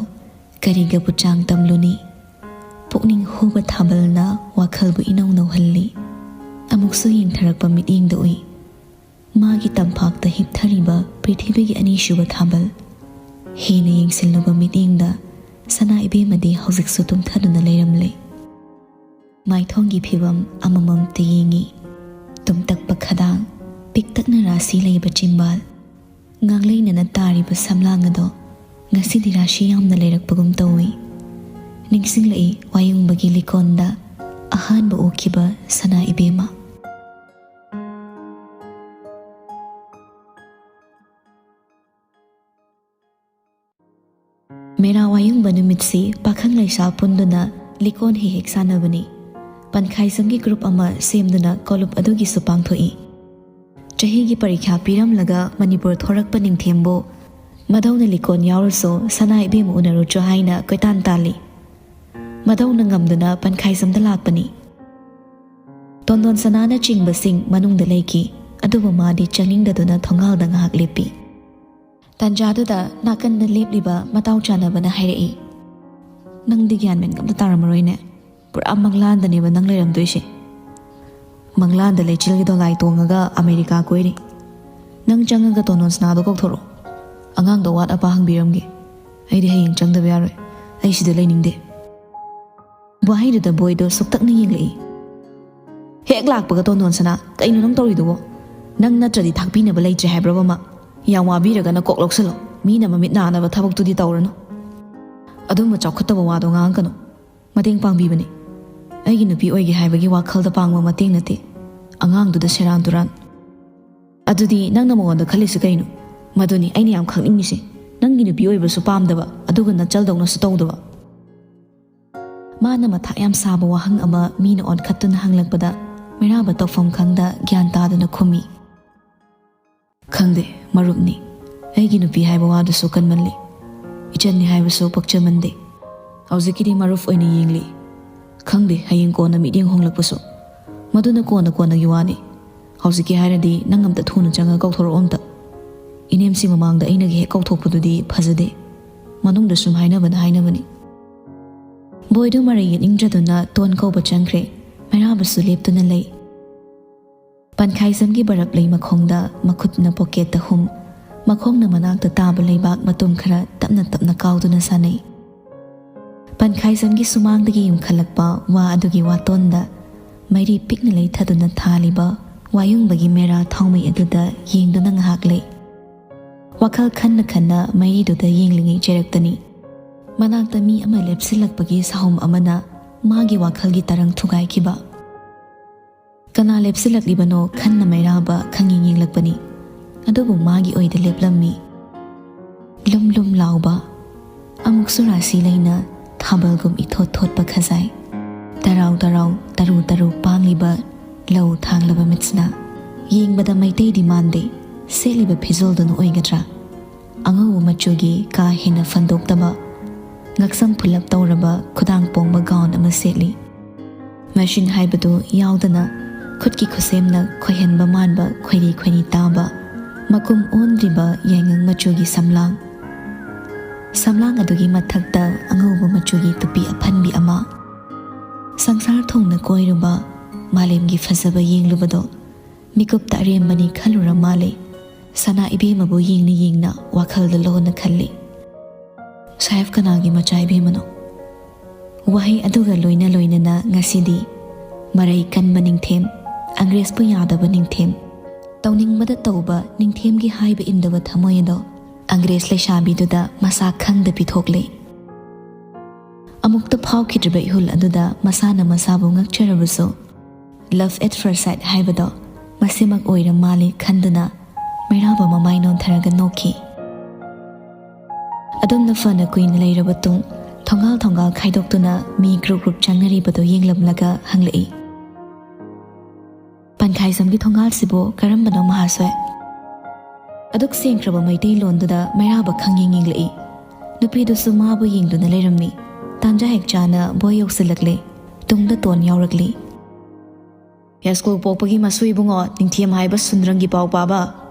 ꯀꯔꯤꯒꯕꯨ ꯆꯥꯡ ꯇꯝꯂꯨꯅꯤ? ꯄꯨꯛꯅꯤꯡ ꯍꯨꯕ ꯊꯥꯕꯜꯅ ꯋꯥꯈꯜꯕꯨ ꯏꯅꯧ ꯅꯧꯍꯜꯂꯤ꯫ ꯑꯃꯨꯛꯁꯨ ꯌꯦꯡꯊꯔꯛꯄ ꯃꯤꯠꯌꯦꯡꯗ ꯎꯏ꯫ ꯃꯥꯒꯤ ꯇꯝꯄꯥꯛꯇ ꯍꯤꯞꯊꯔꯤꯕ ꯄ꯭ꯔꯤꯊꯤꯕꯤꯒꯤ ꯑꯅꯤꯁꯨꯕ ꯊꯥꯕꯜ꯫ ꯍꯦꯟꯅ ꯌꯦꯡꯁꯤꯜꯂꯨꯕ ꯃꯤꯠꯌꯦꯡꯗ ꯁꯅꯥ ꯏꯕꯦꯝꯃꯗꯤ ꯍꯧꯖꯤꯛꯁꯨ ꯇꯨꯝꯊꯗꯨꯅ ꯂꯩꯔꯝꯂꯦ꯫ ꯃꯥꯏꯊꯣꯡꯒꯤ ꯐꯤꯕꯝ ꯑꯃꯃꯝꯇ ꯌꯦꯡꯉꯤ꯫ ꯇꯨꯝꯇꯛꯄ ꯈꯗꯥꯡ, ꯄꯤꯛꯇꯛꯅ ꯔꯥꯁꯤ ꯂꯩꯕ ꯆꯤꯝꯕꯥꯜ, ꯉꯥꯡꯂꯩꯅꯅ ꯇꯥꯔꯤꯕ ꯁꯝꯂꯥꯡ ꯑꯗꯣ ꯉꯁꯤꯗꯤ ꯔꯥꯁꯤ ꯌꯥꯝꯅ ꯂꯩꯔꯛꯄꯒꯨꯝ ꯇꯧꯏ꯫ ꯅꯤꯡꯁꯤꯡꯂꯛꯏ ꯋꯥꯌꯨꯡꯕꯒꯤ ꯂꯤꯀꯣꯟꯗ ꯑꯍꯥꯟꯕ ꯎꯈꯤꯕ ꯁꯅꯥ ꯏꯕꯦꯝꯃ꯫ ꯃꯦꯔꯥ ꯋꯥꯌꯨꯡꯕ ꯅꯨꯃꯤꯠꯁꯤ ꯄꯥꯈꯪ ꯂꯩꯁꯥ ꯄꯨꯟꯗꯨꯅ ꯂꯤꯀꯣꯟ ꯍꯦꯛ ꯍꯦꯛ ꯁꯥꯟꯅꯕꯅꯤ꯫ ꯄꯟꯈꯥꯏꯖꯝꯒꯤ ꯒ꯭ꯔꯨꯞ ꯑꯃ ꯁꯦꯝꯗꯨꯅ ꯀꯣꯂꯨꯞ ꯑꯗꯨꯒꯤꯁꯨ ꯄꯥꯡꯊꯣꯛꯏ꯫ ꯆꯍꯤꯒꯤ ꯄꯔꯤꯈ꯭ꯌꯥ ꯄꯤꯔꯝꯂꯒ ꯃꯅꯤꯄꯨꯔ ꯊꯣꯔꯛꯄ ꯅꯤꯡꯊꯦꯝꯕꯨ ꯃꯗꯧꯅ ꯂꯤꯀꯣꯟ ꯌꯥꯎꯔꯁꯨ ꯁꯅꯥ ꯏꯕꯦꯝꯃ ꯎꯅꯔꯨꯆꯣ ꯍꯥꯏꯅ ꯀꯣꯏꯇꯥꯟ ꯇꯥꯜꯂꯤ꯫ ꯃꯗꯧꯅ ꯉꯝꯗꯨꯅ ꯄꯟꯈꯥꯏꯖꯝꯗ ꯂꯥꯛꯄꯅꯤ꯫ ꯇꯣꯟꯗꯣꯟ ꯁꯅꯥꯅꯆꯤꯡꯕꯁꯤꯡ ꯃꯅꯨꯡꯗ ꯂꯩꯈꯤ, ꯑꯗꯨꯕꯨ ꯃꯥꯗꯤ ꯆꯪꯅꯤꯡꯗꯗꯨꯅ ꯊꯣꯡꯒꯥꯜꯗ ꯉꯥꯏꯍꯥꯛ ꯂꯦꯞꯄꯤ꯫ ꯇꯥꯟꯖꯥꯗꯨꯗ ꯅꯥꯀꯟꯗ ꯂꯦꯞꯂꯤꯕ ꯃꯇꯥꯎ ꯆꯥꯟꯅꯕꯅ ꯍꯥꯏꯔꯛꯏ, "ꯅꯪꯗꯤ ꯒ꯭ꯌꯥꯟ ꯃꯦꯟꯒ ꯑꯝꯇ ꯇꯥꯔꯝꯃꯔꯣꯏꯅꯦ꯫ ꯄꯨꯔꯥ ꯃꯪꯂꯥꯟꯗꯅꯦꯕ ꯅꯪ ꯂꯩꯔꯝꯗꯣꯏꯁꯦ꯫ ꯃꯪꯂꯥꯟꯗ ꯂꯩꯆꯤꯜꯒꯤ ꯗꯣꯂꯥꯏ ꯇꯣꯡꯉꯒ ꯑꯃꯦꯔꯤꯀꯥ ꯀꯣꯏꯔꯤ꯫ ꯅꯪ ꯆꯪꯉꯒ ꯇꯣꯟꯗꯣꯟ ꯁꯅꯥꯗꯣ ꯀꯧꯊꯣꯔꯛꯑꯣ꯫ ꯑꯉꯥꯡꯗꯣ ꯑꯋꯥꯠ ꯑꯄꯥ ꯍꯪꯕꯤꯔꯝꯒꯦ꯫ ꯑꯩꯗꯤ ꯍꯌꯦꯡ ꯆꯪꯗꯕ ꯌꯥꯔꯣꯏ꯫ ꯑꯩ ꯁꯤꯗ ꯂꯩꯅꯤꯡꯗꯦ꯫" ꯋꯥꯍꯩꯗꯨꯗ ꯕꯣꯏꯗꯣ ꯁꯨꯛꯇꯛꯅ ꯌꯦꯡꯂꯛꯏ꯫ ꯍꯦꯛ ꯂꯥꯛꯄꯒ, "ꯇꯣꯟꯗꯣꯟ ꯁꯅꯥ, ꯀꯩꯅꯣ ꯅꯪ ꯇꯧꯔꯤꯗꯨꯕꯣ? ꯅꯪ ꯅꯠꯇ꯭ꯔꯗꯤ ꯊꯥꯛꯄꯤꯅꯕ ꯂꯩꯇ꯭ꯔꯦ ꯍꯥꯏꯕ꯭ꯔꯕ ꯃꯥ? ꯌꯥꯝ ꯋꯥꯕꯤꯔꯒꯅ ꯀꯣꯛ ꯂꯧꯁꯜꯂꯣ, ꯃꯤꯅ ꯃꯃꯤꯠ ꯅꯥꯅꯕ ꯊꯕꯛꯇꯨꯗꯤ ꯇꯧꯔꯅꯨ꯫ ꯑꯗꯨꯝꯕ ꯆꯥꯎꯈꯠꯇꯕ ꯋꯥꯗꯣ ꯉꯥꯡꯒꯅꯨ꯫ ꯃꯇꯦꯡ ꯄꯥꯡꯕꯤꯕꯅꯤ꯫ ꯑꯩꯒꯤ ꯅꯨꯄꯤ ꯑꯣꯏꯒꯦ ꯍꯥꯏꯕꯒꯤ ꯋꯥꯈꯜꯗ ꯄꯥꯡꯕ ꯃꯇꯦꯡ ꯅꯠꯇꯦ꯫ ꯑꯉꯥꯡꯗꯨꯗ ꯁꯦꯔꯥꯟ ꯇꯨꯔꯥꯟ꯫ ꯑꯗꯨꯗꯤ ꯅꯪꯅ ꯃꯉꯣꯟꯗ ꯈꯜꯂꯤꯁꯤ ꯀꯩꯅꯣ? ꯃꯗꯨꯅꯤ ꯑꯩꯅ ꯌꯥꯝ ꯈꯪꯅꯤꯡꯉꯤꯁꯦ꯫ ꯅꯪꯒꯤ ꯅꯨꯄꯤ ꯑꯣꯏꯕꯁꯨ ꯄꯥꯝꯗꯕ, ꯑꯗꯨꯒ ꯅꯆꯜꯗꯧꯅꯁꯨ ꯇꯧꯗꯕ꯫" ꯃꯥꯅ ꯃꯊꯥ ꯌꯥꯝ ꯁꯥꯕ ꯋꯥꯍꯪ ꯑꯃ ꯃꯤꯅ ꯑꯣꯟꯈꯠꯇꯨꯅ ꯍꯪꯂꯛꯄꯗ, ꯃꯩꯔꯥꯕ ꯇꯧꯐꯝ ꯈꯪꯗ ꯒ꯭ꯌꯥꯟ ꯇꯥꯗꯅ ꯈꯨꯝꯃꯤ꯫ "ꯈꯪꯗꯦ, ꯃꯔꯨꯞꯅꯤ꯫ ꯑꯩꯒꯤ ꯅꯨꯄꯤ ꯍꯥꯏꯕ ꯋꯥꯗꯨꯁꯨ ꯀꯟꯃꯜꯂꯤ꯫ ꯏꯆꯟꯅꯤ ꯍꯥꯏꯕꯁꯨ ꯄꯛꯆꯃꯟꯗꯦ꯫ ꯍꯧꯖꯤꯛꯀꯤꯗꯤ ꯃꯔꯨꯞ ꯑꯣꯏꯅ ꯌꯦꯡꯂꯤ꯫ ꯈꯪꯗꯦ, ꯍꯌꯦꯡ ꯀꯣꯟꯅ ꯃꯤꯠꯌꯦꯡ ꯍꯣꯡꯂꯛꯄꯁꯨ꯫ ꯃꯗꯨꯅ ꯀꯣꯟꯅ ꯀꯣꯟꯅꯒꯤ ꯋꯥꯅꯤ꯫ ꯍꯧꯖꯤꯛꯀꯤ ꯍꯥꯏꯔꯗꯤ ꯅꯪ ꯑꯝꯇ ꯊꯨꯅ ꯆꯪꯉ ꯀꯧꯊꯣꯔꯛꯑꯣ ꯑꯝꯇ꯫ ꯏꯅꯦꯝꯁꯤ ꯃꯃꯥꯡꯗ ꯑꯩꯅꯒ ꯍꯦꯛ ꯀꯧꯊꯣꯛꯄꯗꯨꯗꯤ ꯐꯖꯗꯦ꯫" ꯃꯅꯨꯡꯗ ꯁꯨꯝ ꯍꯥꯏꯅꯕꯅ ꯍꯥꯏꯅꯕꯅꯤ꯫ ꯕꯣꯏꯗꯣ ꯃꯔꯩ ꯌꯦꯠꯅꯤꯡꯗ꯭ꯔꯗꯨꯅ ꯇꯣꯟ ꯀꯧꯕ ꯆꯪꯈ꯭ꯔꯦ꯫ ꯃꯩꯔꯥꯕꯁꯨ ꯂꯦꯞꯇꯨꯅ ꯂꯩ꯫ ꯄꯟꯈꯥꯏꯖꯝꯒꯤ ꯕꯔꯞ ꯂꯩ ꯃꯈꯣꯡꯗ ꯃꯈꯨꯠꯅ ꯄꯣꯀꯦꯠꯇ ꯍꯨꯝ, ꯃꯈꯣꯡꯅ ꯃꯅꯥꯛꯇ ꯇꯥꯕ ꯂꯩꯕꯥꯛ ꯃꯇꯨꯝ ꯈꯔ ꯇꯞꯅ ꯇꯞꯅ ꯀꯥꯎꯗꯨꯅ ꯁꯥꯟꯅꯩ꯫ ꯄꯟꯈꯥꯏꯖꯝꯒꯤ ꯁꯨꯃꯥꯡꯗꯒꯤ ꯌꯨꯝꯈꯠꯂꯛꯄ ꯋꯥ ꯑꯗꯨꯒꯤ ꯋꯥꯇꯣꯟꯗ ꯃꯩꯔꯤ ꯄꯤꯛꯅ ꯂꯩꯊꯗꯨꯅ ꯊꯥꯜꯂꯤꯕ ꯋꯥꯌꯨꯡꯕꯒꯤ ꯃꯦꯔꯥ ꯊꯥꯎꯃꯩ ꯑꯗꯨꯗ ꯌꯦꯡꯗꯨꯅ ꯉꯥꯏꯍꯥꯛ ꯂꯩ꯫ ꯋꯥꯈꯜ ꯈꯟꯅ ꯈꯟꯅ ꯃꯩꯔꯤꯗꯨꯗ ꯌꯦꯡꯂꯤꯉꯩ ꯆꯩꯔꯛꯇꯅꯤ꯫ ꯃꯅꯥꯛꯇ ꯃꯤ ꯑꯃ ꯂꯦꯞꯁꯤꯜꯂꯛꯄꯒꯤ ꯁꯥꯍꯨꯝ ꯑꯃꯅ ꯃꯥꯒꯤ ꯋꯥꯈꯜꯒꯤ ꯇꯔꯪ ꯊꯨꯒꯥꯏꯈꯤꯕ꯫ ꯀꯅꯥ ꯂꯦꯞꯁꯤꯜꯂꯛꯂꯤꯕꯅꯣ ꯈꯟꯅ ꯃꯩꯔꯥꯕ ꯈꯪꯌꯦꯡ ꯌꯦꯡꯂꯛꯄꯅꯤ꯫ ꯑꯗꯨꯕꯨ ꯃꯥꯒꯤ ꯑꯣꯏꯗ ꯂꯦꯞꯂꯝꯃꯤ꯫ ꯂꯨꯝ ꯂꯨꯝ ꯂꯥꯎꯕ, ꯑꯃꯨꯛꯁꯨ ꯔꯥꯁꯤ ꯂꯩꯅ ꯊꯥꯕꯜꯒꯨꯝ ꯏꯊꯣꯠ ꯊꯣꯠꯄ ꯈꯖꯥꯏ, ꯇꯔꯥꯎ ꯇꯔꯥꯎ ꯇꯔꯨ ꯇꯔꯨ ꯄꯥꯡꯂꯤꯕ ꯂꯧ ꯊꯥꯡꯂꯕ ꯃꯤꯠꯁꯤꯅ꯫ ꯌꯦꯡꯕꯗ ꯃꯩꯇꯩꯗꯤ ꯃꯥꯟꯗꯦ, ꯁꯦꯠꯂꯤꯕ ꯐꯤꯖꯣꯜꯗꯨꯅ ꯑꯣꯏꯒꯗ꯭ꯔꯥ? ꯑꯉꯧꯕ ꯃꯆꯨꯒꯤ ꯀꯥ ꯍꯦꯟꯅ ꯐꯟꯗꯣꯛꯇꯕ, ꯉꯛꯁꯝ ꯄꯨꯂꯞ ꯇꯧꯔꯕ ꯈꯨꯗꯥꯡ ꯄꯣꯡꯕ gown ꯑꯃ ꯁꯦꯠꯂꯤ꯫ Machine ꯍꯥꯏꯕꯗꯨ ꯌꯥꯎꯗꯅ ꯈꯨꯠꯀꯤ ꯈꯨꯠꯁꯦꯝꯅ ꯈꯣꯏꯍꯟꯕ ꯃꯥꯟꯕ ꯈꯣꯏꯔꯤ ꯈꯣꯏꯔꯤ ꯇꯥꯕ, ꯃꯀꯨꯝ ꯑꯣꯟꯗ꯭ꯔꯤꯕ ꯌꯥꯏꯉꯪ ꯃꯆꯨꯒꯤ ꯁꯝꯂꯥꯡ꯫ ꯁꯝꯂꯥꯡ ꯑꯗꯨꯒꯤ ꯃꯊꯛꯇ ꯑꯉꯧꯕ ꯃꯆꯨꯒꯤ ꯇꯨꯄꯤ ꯑꯐꯟꯕꯤ ꯑꯃ꯫ ꯁꯪꯁꯥꯔ ꯊꯣꯡꯅ ꯀꯣꯏꯔꯨꯕ, ꯃꯥꯂꯦꯝꯒꯤ ꯐꯖꯕ ꯌꯦꯡꯂꯨꯕꯗꯣ ꯃꯤꯀꯨꯞꯇ ꯑꯔꯦꯝꯕꯅꯤ ꯈꯜꯂꯨꯔ ꯃꯥꯜꯂꯦ꯫ ꯁꯅꯥ ꯏꯕꯦꯝꯃꯕꯨ ꯌꯦꯡꯅ ꯌꯦꯡꯅ ꯋꯥꯈꯜꯗ ꯂꯣꯟꯅ ꯈꯜꯂꯤ꯫ "ꯁꯥꯍꯦꯕ ꯀꯅꯥꯒꯤ ꯃꯆꯥ ꯏꯕꯦꯝꯃꯅꯣ?" ꯋꯥꯍꯩ ꯑꯗꯨꯒ ꯂꯣꯏꯅ ꯂꯣꯏꯅꯅ ꯉꯁꯤꯗꯤ ꯃꯔꯩ ꯀꯟꯕ ꯅꯤꯡꯊꯦꯝ, ꯑꯪꯒ꯭ꯔꯦꯖꯄꯨ ꯌꯥꯗꯕ ꯅꯤꯡꯊꯦꯝ, ꯇꯧꯅꯤꯡꯕꯗ ꯇꯧꯕ ꯅꯤꯡꯊꯦꯝꯒꯤ ꯍꯥꯏꯕ ꯏꯟꯗꯕ ꯊꯃꯣꯏ ꯑꯗꯣ ꯑꯪꯒ꯭ꯔꯦꯖ ꯂꯩꯁꯥꯕꯤꯗꯨꯗ ꯃꯁꯥ ꯈꯪꯗ ꯄꯤꯊꯣꯛꯂꯦ꯫ ꯑꯃꯨꯛꯇ ꯐꯥꯎꯈꯤꯗ꯭ꯔꯤꯕ ꯏꯍꯨꯜ ꯑꯗꯨꯗ ꯃꯁꯥꯅ ꯃꯁꯥꯕꯨ ꯉꯛꯆꯔꯕꯁꯨ, love at first sight ꯍꯥꯏꯕꯗꯣ ꯃꯁꯤꯃꯛ ꯑꯣꯏꯔ ꯃꯥꯜꯂꯦ ꯈꯟꯗꯨꯅ ꯃꯩꯔꯥꯕ ꯃꯃꯥꯏ ꯅꯣꯟꯊꯔꯒ ꯅꯣꯛꯈꯤ꯫ ꯑꯗꯨꯝꯅ ꯐꯅ ꯀꯨꯏꯅ ꯂꯩꯔꯕ ꯇꯨꯡ, ꯊꯣꯡꯒꯥꯜ ꯊꯣꯡꯒꯥꯜ ꯈꯥꯏꯗꯣꯛꯇꯨꯅ ꯃꯤ ꯒ꯭ꯔꯨꯞ ꯒ꯭ꯔꯨꯞ ꯆꯪꯅꯔꯤꯕꯗꯨ ꯌꯦꯡꯂꯝꯂꯒ ꯍꯪꯂꯛꯏ, "ꯄꯟꯈꯥꯏꯖꯝꯒꯤ ꯊꯣꯡꯒꯥꯜꯁꯤꯕꯨ ꯀꯔꯝꯕꯅꯣ, ꯃꯍꯥꯁꯣꯏ?" ꯑꯗꯨꯛ ꯁꯦꯡꯈ꯭ꯔꯕ ꯃꯩꯇꯩꯂꯣꯟꯗꯨꯗ ꯃꯩꯔꯥꯕ ꯈꯪꯌꯦꯡ ꯌꯦꯡꯂꯛꯏ꯫ ꯅꯨꯄꯤꯗꯨꯁꯨ ꯃꯥꯕꯨ ꯌꯦꯡꯗꯨꯅ ꯂꯩꯔꯝꯃꯤ꯫ ꯇꯥꯟꯖꯥ ꯍꯦꯛ ꯆꯥꯅ ꯕꯣꯏ ꯌꯧꯁꯤꯜꯂꯛꯂꯦ꯫ ꯇꯨꯡꯗ ꯇꯣꯟ ꯌꯥꯎꯔꯛꯂꯤ꯫ "ꯌꯥꯏꯁ꯭ꯀꯨꯜ ꯄꯣꯛꯄꯒꯤ ꯃꯁꯨ ꯏꯕꯨꯡꯉꯣ, ꯅꯤꯡꯊꯦꯝ ꯍꯥꯏꯕ ꯁꯨꯟꯗ꯭ꯔꯪꯒꯤ ꯄꯥꯎ ꯄꯥꯕ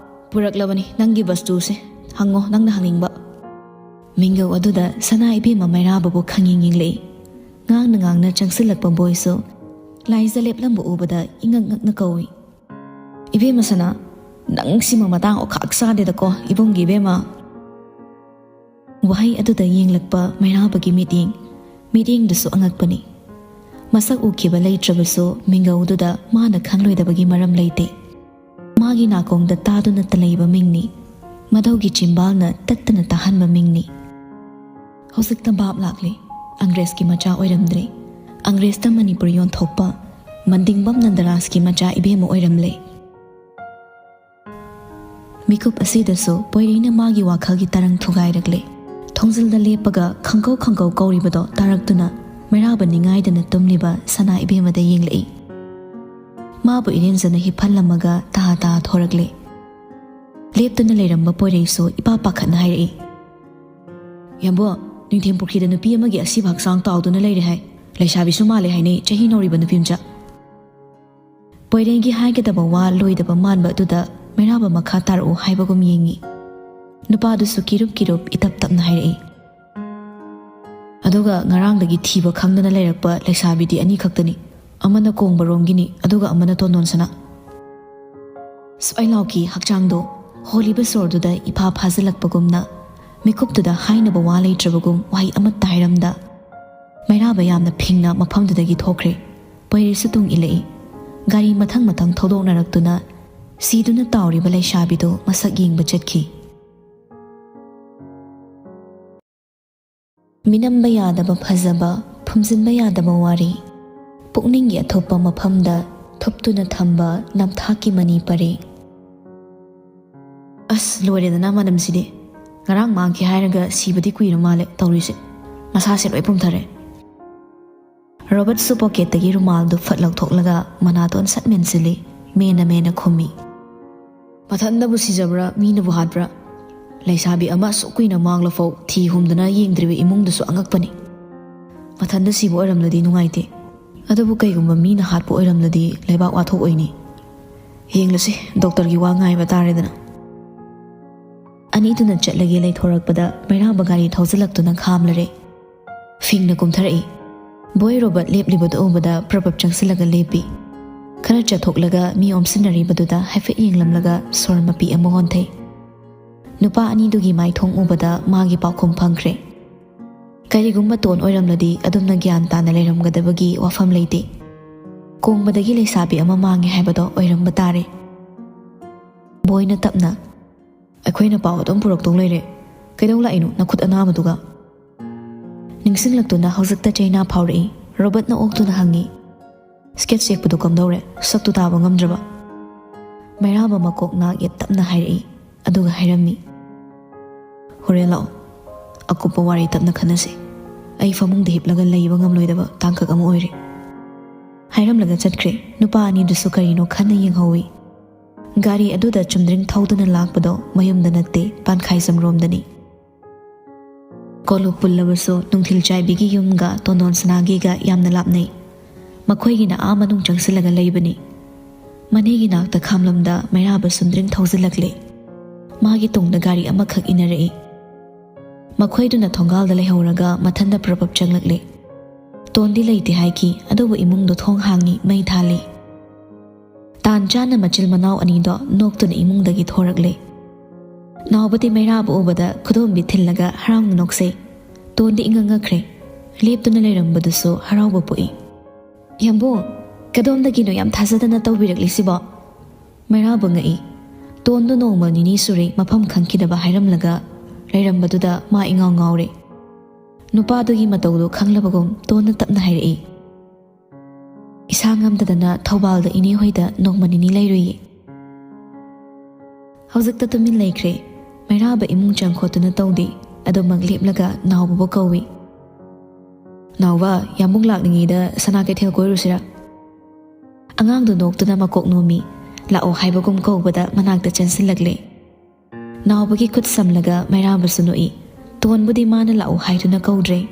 ꯄꯨꯔꯛꯂꯕꯅꯤ꯫ ꯅꯪꯒꯤ ꯕꯁꯇꯨꯁꯦ ꯍꯪꯉꯣ, ꯅꯪꯅ ꯍꯪꯅꯤꯡꯕ꯫" ꯃꯤꯡꯒꯧ ꯑꯗꯨꯗ ꯁꯅꯥ ꯏꯕꯦꯝꯃ ꯃꯩꯔꯥꯕꯕꯨ ꯈꯪꯌꯦꯡ ꯌꯦꯡꯂꯛꯏ꯫ ꯉꯥꯡꯅ ꯉꯥꯡꯅ ꯆꯪꯁꯤꯜꯂꯛꯄ ꯕꯣꯏꯁꯨ ꯂꯥꯏꯖ ꯂꯦꯞꯂꯝꯕ ꯎꯕꯗ ꯏꯉꯛ ꯉꯛꯅ ꯀꯧꯏ, "ꯏꯕꯦꯝꯃ ꯁꯅꯥ, ꯅꯪ ꯁꯤꯃ ꯃꯇꯥꯡ ꯑꯣꯈꯥꯛ ꯆꯥꯗꯦꯗꯀꯣ, ꯏꯕꯨꯡꯒꯤ ꯏꯕꯦꯝꯃ!" ꯋꯥꯍꯩ ꯑꯗꯨꯗ ꯌꯦꯡꯂꯛꯄ ꯃꯩꯔꯥꯕꯒꯤ ꯃꯤꯠꯌꯦꯡ, ꯃꯤꯠꯌꯦꯡꯗꯨꯁꯨ ꯑꯉꯛꯄꯅꯤ꯫ ꯃꯁꯛ ꯎꯈꯤꯕ ꯂꯩꯇ꯭ꯔꯕꯁꯨ ꯃꯤꯡꯒꯧꯗꯨꯗ ꯃꯥꯅ ꯈꯪꯂꯣꯏꯗꯕꯒꯤ ꯃꯔꯝ ꯂꯩꯇꯦ꯫ ꯃꯥꯒꯤ ꯅꯥꯀꯣꯡꯗ ꯇꯥꯗꯨꯅꯇ ꯂꯩꯕ ꯃꯤꯡꯅꯤ꯫ ꯃꯙꯧꯒꯤ ꯆꯤꯝꯕꯥꯜꯅ ꯇꯠꯇꯅ ꯇꯥꯍꯟꯕ ꯃꯤꯡꯅꯤ꯫ ꯍꯧꯖꯤꯛꯇ ꯚꯥꯞ ꯂꯥꯛꯂꯦ꯫ ꯑꯪꯒ꯭ꯔꯦꯖꯀꯤ ꯃꯆꯥ ꯑꯣꯏꯔꯝꯗ꯭ꯔꯦ꯫ ꯑꯪꯒ꯭ꯔꯦꯖꯇ ꯃꯅꯤꯄꯨꯔ ꯌꯣꯟꯊꯣꯛꯄ ꯃꯟꯗꯤꯡꯕꯝ ꯅꯟꯗꯔꯥꯖꯀꯤ ꯃꯆꯥ ꯏꯕꯦꯝꯃ ꯑꯣꯏꯔꯝꯂꯦ꯫ ꯃꯤꯀꯨꯞ ꯑꯁꯤꯗꯁꯨ ꯄꯣꯏꯔꯩꯅ ꯃꯥꯒꯤ ꯋꯥꯈꯜꯒꯤ ꯇꯔꯪ ꯊꯨꯒꯥꯏꯔꯛꯂꯦ꯫ ꯊꯣꯡꯖꯤꯜꯗ ꯂꯦꯞꯄꯒ ꯈꯪꯀꯧ ꯈꯪꯀꯧ ꯀꯧꯔꯤꯕꯗꯣ ꯇꯥꯔꯛꯇꯨꯅ ꯃꯩꯔꯥꯕ ꯅꯤꯡꯉꯥꯏꯗꯅ ꯇꯨꯝꯂꯤꯕ ꯁꯅꯥ ꯏꯕꯦꯝꯃꯗ ꯌꯦꯡꯂꯛꯏ꯫ ꯃꯥꯕꯨ ꯏꯔꯦꯟꯖꯅ ꯍꯤꯞꯍꯜꯂꯝꯃꯒ ꯇꯥ ꯇꯥ ꯊꯣꯔꯛꯂꯦ꯫ ꯂꯦꯞꯇꯨꯅ ꯂꯩꯔꯝꯕ ꯄꯣꯏꯔꯩꯁꯨ ꯏꯄꯥ ꯄꯥꯈꯠꯅ ꯍꯥꯏꯔꯛꯏ, "ꯌꯥꯝꯕꯣ, ꯅꯤꯡꯊꯦꯝ ꯄꯨꯈ꯭ꯔꯤꯗ ꯅꯨꯄꯤ ꯑꯃꯒꯤ ꯑꯁꯤꯕ ꯍꯛꯆꯥꯡ ꯇꯥꯎꯗꯨꯅ ꯂꯩꯔꯦ ꯍꯥꯏ꯫ ꯂꯩꯁꯥꯕꯤꯁꯨ ꯃꯥꯜꯂꯦ ꯍꯥꯏꯅꯩ, ꯆꯍꯤ ꯅꯧꯔꯤꯕ ꯅꯨꯄꯤ ꯃꯆꯥ꯫" ꯄꯣꯏꯔꯩꯒꯤ ꯍꯥꯏꯒꯗꯕ ꯋꯥ ꯂꯣꯏꯗꯕ ꯃꯥꯟꯕ ꯑꯗꯨꯗ ꯃꯩꯔꯥꯕ ꯃꯈꯥ ꯇꯥꯔꯛꯎ ꯍꯥꯏꯕꯒꯨꯝ ꯌꯦꯡꯉꯤ꯫ ꯅꯨꯄꯥꯗꯨꯁꯨ ꯀꯤꯔꯨꯞ ꯀꯤꯔꯨꯞ ꯏꯇꯞ ꯇꯞꯅ ꯍꯥꯏꯔꯛꯏ, "ꯑꯗꯨꯒ ꯉꯔꯥꯡꯗꯒꯤ ꯊꯤꯕ ꯈꯪꯗꯅ ꯂꯩꯔꯛꯄ ꯂꯩꯁꯥꯕꯤꯗꯤ ꯑꯅꯤ ꯈꯛꯇꯅꯤ, ꯑꯃꯅ ꯀꯣꯡꯕꯔꯣꯝꯒꯤꯅꯤ, ꯑꯗꯨꯒ ꯑꯃꯅ ꯇꯣꯟꯗꯣꯟ ꯁꯅꯥ꯫" ꯁ꯭ꯋꯥꯏ ꯂꯥꯎꯈꯤ ꯍꯛꯆꯥꯡꯗꯣ꯫ ꯍꯣꯜꯂꯤꯕ ꯁꯣꯔꯗꯨꯗ ꯏꯐꯥ ꯐꯥꯖꯤꯜꯂꯛꯄꯒꯨꯝꯅ, ꯃꯤꯀꯨꯞꯇꯨꯗ ꯍꯥꯏꯅꯕ ꯋꯥ ꯂꯩꯇ꯭ꯔꯕꯒꯨꯝ ꯋꯥꯍꯩ ꯑꯃꯠꯇ ꯍꯥꯏꯔꯝꯗ, ꯃꯩꯔꯥ ꯌꯥꯝꯅ ꯐꯤꯡꯅ ꯃꯐꯝꯗꯨꯗꯒꯤ ꯊꯣꯛꯈ꯭ꯔꯦ꯫ ꯄꯩꯔꯤꯁꯨ ꯇꯨꯡ ꯏꯜꯂꯛꯏ꯫ ꯒꯥꯔꯤ ꯃꯊꯪ ꯃꯊꯪ ꯊꯧꯗꯣꯛꯅꯔꯛꯇꯨꯅ ꯁꯤꯗꯨꯅ ꯇꯥꯎꯔꯤꯕ ꯂꯩꯁꯥꯕꯤꯗꯨ ꯃꯁꯛ ꯌꯦꯡꯕ ꯆꯠꯈꯤ꯫ ꯃꯤꯅꯝꯕ ꯌꯥꯗꯕ ꯐꯖꯕ, ꯐꯨꯝꯖꯤꯟꯕ ꯌꯥꯗꯕ ꯋꯥꯔꯤ꯫ ꯄꯨꯛꯅꯤꯡꯒꯤ ꯑꯊꯨꯞꯄ ꯃꯐꯝꯗ ꯊꯨꯞꯇꯨꯅ ꯊꯝꯕ ꯅꯝꯊꯥꯛꯀꯤ ꯃꯅꯤ ꯄꯔꯦꯡ꯫ ꯑꯁ, ꯂꯣꯏꯔꯦꯗꯅ ꯃꯅꯝꯁꯤꯗꯤ꯫ ꯉꯔꯥꯡ ꯃꯥꯡꯈꯤ ꯍꯥꯏꯔꯒ ꯁꯤꯕꯗꯤ ꯀꯨꯏꯔ ꯃꯥꯜꯂꯦ ꯇꯧꯔꯤꯁꯦ꯫ ꯃꯁꯥꯁꯦ ꯂꯣꯏ ꯄꯨꯝꯊꯔꯦ꯫ ꯔꯣꯕꯔꯠꯁꯨ ꯄꯣꯀꯦꯠꯇꯒꯤ ꯔꯨꯃꯥꯜꯗꯨ ꯐꯠ ꯂꯧꯊꯣꯛꯂꯒ ꯃꯅꯥꯇꯣꯟ ꯁꯠ ꯃꯦꯟꯁꯤꯜꯂꯤ꯫ ꯃꯦꯅ ꯃꯦꯅ ꯈꯨꯝꯃꯤ꯫ ꯃꯊꯟꯗꯕꯨ ꯁꯤꯖꯕ꯭ꯔꯥ, ꯃꯤꯅꯕꯨ ꯍꯥꯠꯄ꯭ꯔꯥ? ꯂꯩꯁꯥꯕꯤ ꯑꯃ ꯑꯁꯨꯛ ꯀꯨꯏꯅ ꯃꯥꯡꯂꯐꯥꯎ ꯊꯤ ꯍꯨꯝꯗꯅ ꯌꯦꯡꯗ꯭ꯔꯤꯕ ꯏꯃꯨꯡꯗꯨꯁꯨ ꯑꯉꯛꯄꯅꯤ꯫ ꯃꯊꯟꯗ ꯁꯤꯕ ꯑꯣꯏꯔꯝꯂꯗꯤ ꯅꯨꯡꯉꯥꯏꯇꯦ, ꯑꯗꯨꯕꯨ ꯀꯩꯒꯨꯝꯕ ꯃꯤꯅ ꯍꯥꯠꯄ ꯑꯣꯏꯔꯝꯂꯗꯤ ꯂꯩꯕꯥꯛ ꯋꯥꯊꯣꯛꯑꯣꯏꯅꯤ꯫ ꯌꯦꯡꯂꯁꯤ, ꯗꯣꯛꯇꯔꯒꯤ ꯋꯥ ꯉꯥꯏꯕ ꯇꯥꯔꯦꯗꯅ꯫ ꯑꯅꯤꯗꯨꯅ ꯆꯠꯂꯒꯦ ꯂꯩꯊꯣꯔꯛꯄꯗ ꯃꯩꯔꯥꯕ ꯒꯥꯔꯤ ꯊꯧꯖꯤꯜꯂꯛꯇꯨꯅ ꯈꯥꯝꯂꯔꯦ꯫ ꯐꯤꯡꯅ ꯀꯨꯝꯊꯔꯛꯏ꯫ ꯕꯣꯏ ꯔꯣꯕꯔꯠ ꯂꯦꯞꯂꯤꯕꯗꯨ ꯎꯕꯗ ꯄ꯭ꯔꯞ ꯄ꯭ꯔꯞ ꯆꯪꯁꯤꯜꯂꯒ ꯂꯦꯞꯄꯤ꯫ ꯈꯔ ꯆꯠꯊꯣꯛꯂꯒ ꯃꯤ ꯑꯣꯝꯁꯤꯟꯅꯔꯤꯕꯗꯨꯗ ꯍꯥꯏꯐꯦꯠ ꯌꯦꯡꯂꯝꯂꯒ ꯁꯣꯔ ꯃꯄꯤ ꯑꯃ ꯍꯣꯟꯊꯩ꯫ ꯅꯨꯄꯥ ꯑꯅꯤꯗꯨꯒꯤ ꯃꯥꯏꯊꯣꯡ ꯎꯕꯗ ꯃꯥꯒꯤ ꯄꯥꯎꯈꯨꯝ ꯐꯪꯈ꯭ꯔꯦ꯫ ꯀꯔꯤꯒꯨꯝꯕ ꯇꯣꯟ ꯑꯣꯏꯔꯝꯂꯗꯤ ꯑꯗꯨꯝꯅ ꯒ꯭ꯌꯥꯟ ꯇꯥꯅ ꯂꯩꯔꯝꯒꯗꯕꯒꯤ ꯋꯥꯐꯝ ꯂꯩꯇꯦ꯫ ꯀꯣꯡꯕꯗꯒꯤ ꯂꯩꯁꯥꯕꯤ ꯑꯃ ꯃꯥꯡꯉꯦ ꯍꯥꯏꯕꯗꯣ ꯑꯣꯏꯔꯝꯕ ꯇꯥꯔꯦ꯫ ꯕꯣꯏꯅ ꯇꯞꯅ, "ꯑꯩꯈꯣꯏꯅ ꯄꯥꯎ ꯑꯗꯨꯝ ꯄꯨꯔꯛꯇꯧ ꯂꯩꯔꯦ꯫ ꯀꯩꯗꯧ ꯂꯥꯛꯏꯅꯣ ꯅꯈꯨꯠ ꯑꯅꯥꯕꯗꯨꯒ?" ꯅꯤꯡꯁꯤꯡꯂꯛꯇꯨꯅ ꯍꯧꯖꯤꯛꯇ ꯆꯩꯅꯥ ꯐꯥꯎꯔꯛꯏ꯫ ꯔꯣꯕꯔꯠꯅ ꯑꯣꯛꯇꯨꯅ ꯍꯪꯉꯤ, "ꯁ꯭ꯀꯦꯠꯁ ꯌꯦꯛꯄꯗꯨ ꯀꯝꯗꯧꯔꯦ? ꯁꯛꯇꯨ ꯇꯥꯕ ꯉꯝꯗ꯭ꯔꯕ?" ꯃꯩꯔꯥꯕ ꯃꯀꯣꯛ ꯅꯥꯒꯦ ꯇꯞꯅ ꯍꯥꯏꯔꯛꯏ꯫ ꯑꯗꯨꯒ ꯍꯥꯏꯔꯝꯃꯤ, "ꯍꯣꯔꯦꯟ ꯂꯥꯛꯑꯣ, ꯑꯀꯨꯞꯄ ꯋꯥꯔꯤ ꯇꯞꯅ ꯈꯟꯅꯁꯤ꯫ ꯑꯩ ꯐꯃꯨꯡꯗ ꯍꯤꯞꯂꯒ ꯂꯩꯕ ꯉꯝꯂꯣꯏꯗꯕ ꯇꯥꯡꯀꯛ ꯑꯃ ꯑꯣꯏꯔꯦ꯫" ꯍꯥꯏꯔꯝꯂꯒ ꯆꯠꯈ꯭ꯔꯦ꯫ ꯅꯨꯄꯥ ꯑꯅꯤꯗꯨꯁꯨ ꯀꯔꯤꯅꯣ ꯈꯟꯅ ꯌꯦꯡꯍꯧꯏ꯫ ꯒꯥꯔꯤ ꯑꯗꯨꯗ ꯆꯨꯝꯗ꯭ꯔꯤꯡ ꯊꯧꯗꯨꯅ ꯂꯥꯛꯄꯗꯣ ꯃꯌꯨꯝꯗ ꯅꯠꯇꯦ, ꯄꯥꯟꯈꯥꯏꯖꯝꯔꯣꯝꯗꯅꯤ꯫ ꯀꯣꯂꯨꯞ ꯄꯨꯜꯂꯕꯁꯨ ꯅꯨꯡꯊꯤꯜ ꯆꯥꯏꯕꯤꯒꯤ ꯌꯨꯝꯒ ꯇꯣꯟꯗꯣꯟ ꯁꯅꯥꯒꯤꯒ ꯌꯥꯝꯅ ꯂꯥꯞꯅꯩ꯫ ꯃꯈꯣꯏꯒꯤꯅ ꯑꯥ ꯃꯅꯨꯡ ꯆꯪꯁꯤꯜꯂꯒ ꯂꯩꯕꯅꯤ꯫ ꯃꯅꯦꯒꯤ ꯅꯥꯛꯇ ꯈꯥꯝꯂꯝꯗ ꯃꯩꯔꯥꯕ ꯆꯨꯝꯗ꯭ꯔꯤꯡ ꯊꯧꯖꯤꯜꯂꯛꯂꯦ꯫ ꯃꯥꯒꯤ ꯇꯨꯡꯗ ꯒꯥꯔꯤ ꯑꯃꯈꯛ ꯏꯟꯅꯔꯛꯏ꯫ ꯃꯈꯣꯏꯗꯨꯅ ꯊꯣꯡꯒꯥꯜꯗ ꯂꯩꯍꯧꯔꯒ ꯃꯊꯟꯗ ꯄ꯭ꯔꯞ ꯄ꯭ꯔꯞ ꯆꯪꯂꯛꯂꯦ꯫ ꯇꯣꯟꯗꯤ ꯂꯩꯇꯦ ꯍꯥꯏꯈꯤ, ꯑꯗꯨꯕꯨ ꯏꯃꯨꯡꯗꯣ ꯊꯣꯡ ꯍꯥꯡꯉꯤ, ꯃꯩ ꯊꯥꯜꯂꯤ꯫ ꯇꯥꯟ ꯆꯥꯅ ꯃꯆꯤꯜ ꯃꯅꯥꯎ ꯑꯅꯤꯗꯣ ꯅꯣꯛꯇꯨꯅ ꯏꯃꯨꯡꯗꯒꯤ ꯊꯣꯔꯛꯂꯦ꯫ ꯅꯥꯎꯕꯗꯤ ꯃꯩꯔꯥꯕ ꯎꯕꯗ ꯈꯨꯗꯣꯝꯕꯤ ꯊꯤꯜꯂꯒ ꯍꯔꯥꯎꯅ ꯅꯣꯛꯆꯩ꯫ ꯇꯣꯟꯗꯤ ꯏꯉꯛ ꯉꯛꯈ꯭ꯔꯦ꯫ ꯂꯦꯞꯇꯨꯅ ꯂꯩꯔꯝꯕꯗꯨꯁꯨ ꯍꯔꯥꯎꯕ ꯄꯣꯛꯏ꯫ "ꯌꯥꯝꯕꯨꯡ, ꯀꯗꯣꯝꯗꯒꯤꯅꯣ ꯌꯥꯝ ꯊꯥꯖꯗꯅ ꯇꯧꯕꯤꯔꯛꯂꯤꯁꯤꯕꯣ?" ꯃꯩꯔꯥꯕ ꯉꯛꯏ꯫ ꯇꯣꯟꯗꯣ ꯅꯣꯡꯃ ꯅꯤꯅꯤ ꯁꯨꯔꯦ ꯃꯐꯝ ꯈꯪꯈꯤꯗꯕ ꯍꯥꯏꯔꯝꯂꯒ ꯂꯩꯔꯝꯕꯗꯨꯗ ꯃꯥ ꯏꯉꯥꯎ ꯉꯥꯎꯔꯦ꯫ ꯅꯨꯄꯥꯗꯨꯒꯤ ꯃꯇꯧꯗꯨ ꯈꯪꯂꯕꯒꯨꯝ ꯇꯣꯟꯅ ꯇꯞꯅ ꯍꯥꯏꯔꯛꯏ, "ꯏꯁꯥ ꯉꯝꯗꯗꯅ ꯊꯧꯕꯥꯜꯗ ꯏꯅꯦ ꯍꯣꯏꯗ ꯅꯣꯡꯃ ꯅꯤꯅꯤ ꯂꯩꯔꯨꯏꯌꯦ꯫" ꯍꯧꯖꯤꯛꯇ ꯇꯨꯃꯤꯟ ꯂꯩꯈ꯭ꯔꯦ꯫ ꯃꯩꯔꯥꯕ ꯏꯃꯨꯡ ꯆꯪ ꯈꯣꯠꯇꯨꯅ ꯇꯧꯗꯦ꯫ ꯑꯗꯨꯃꯛ ꯂꯦꯞꯂꯒ ꯅꯥꯎꯕꯕꯨ ꯀꯧꯏ꯫ "ꯅꯥꯎꯕ, ꯌꯥꯝꯕꯨꯡ ꯂꯥꯛꯂꯤꯉꯩꯗ ꯁꯅꯥ ꯀꯩꯊꯦꯜ ꯀꯣꯏꯔꯨꯁꯤꯔꯥ?" ꯑꯉꯥꯡꯗꯨ ꯅꯣꯛꯇꯨꯅ ꯃꯀꯣꯛ ꯅꯣꯝꯃꯤ꯫ ꯂꯥꯛꯑꯣ ꯍꯥꯏꯕꯒꯨꯝ ꯀꯧꯕꯗ ꯃꯅꯥꯛꯇ ꯆꯦꯟꯁꯤꯜꯂꯛꯂꯦ꯫ ꯅꯥꯎꯕꯒꯤ ꯈꯨꯠ ꯁꯝꯂꯒ ꯃꯩꯔꯥꯕꯁꯨ ꯅꯣꯛꯏ꯫ ꯇꯣꯟꯕꯨꯗꯤ ꯃꯥꯅ ꯂꯥꯛꯎ ꯍꯥꯏꯗꯨꯅ ꯀꯧꯗ꯭ꯔꯦ,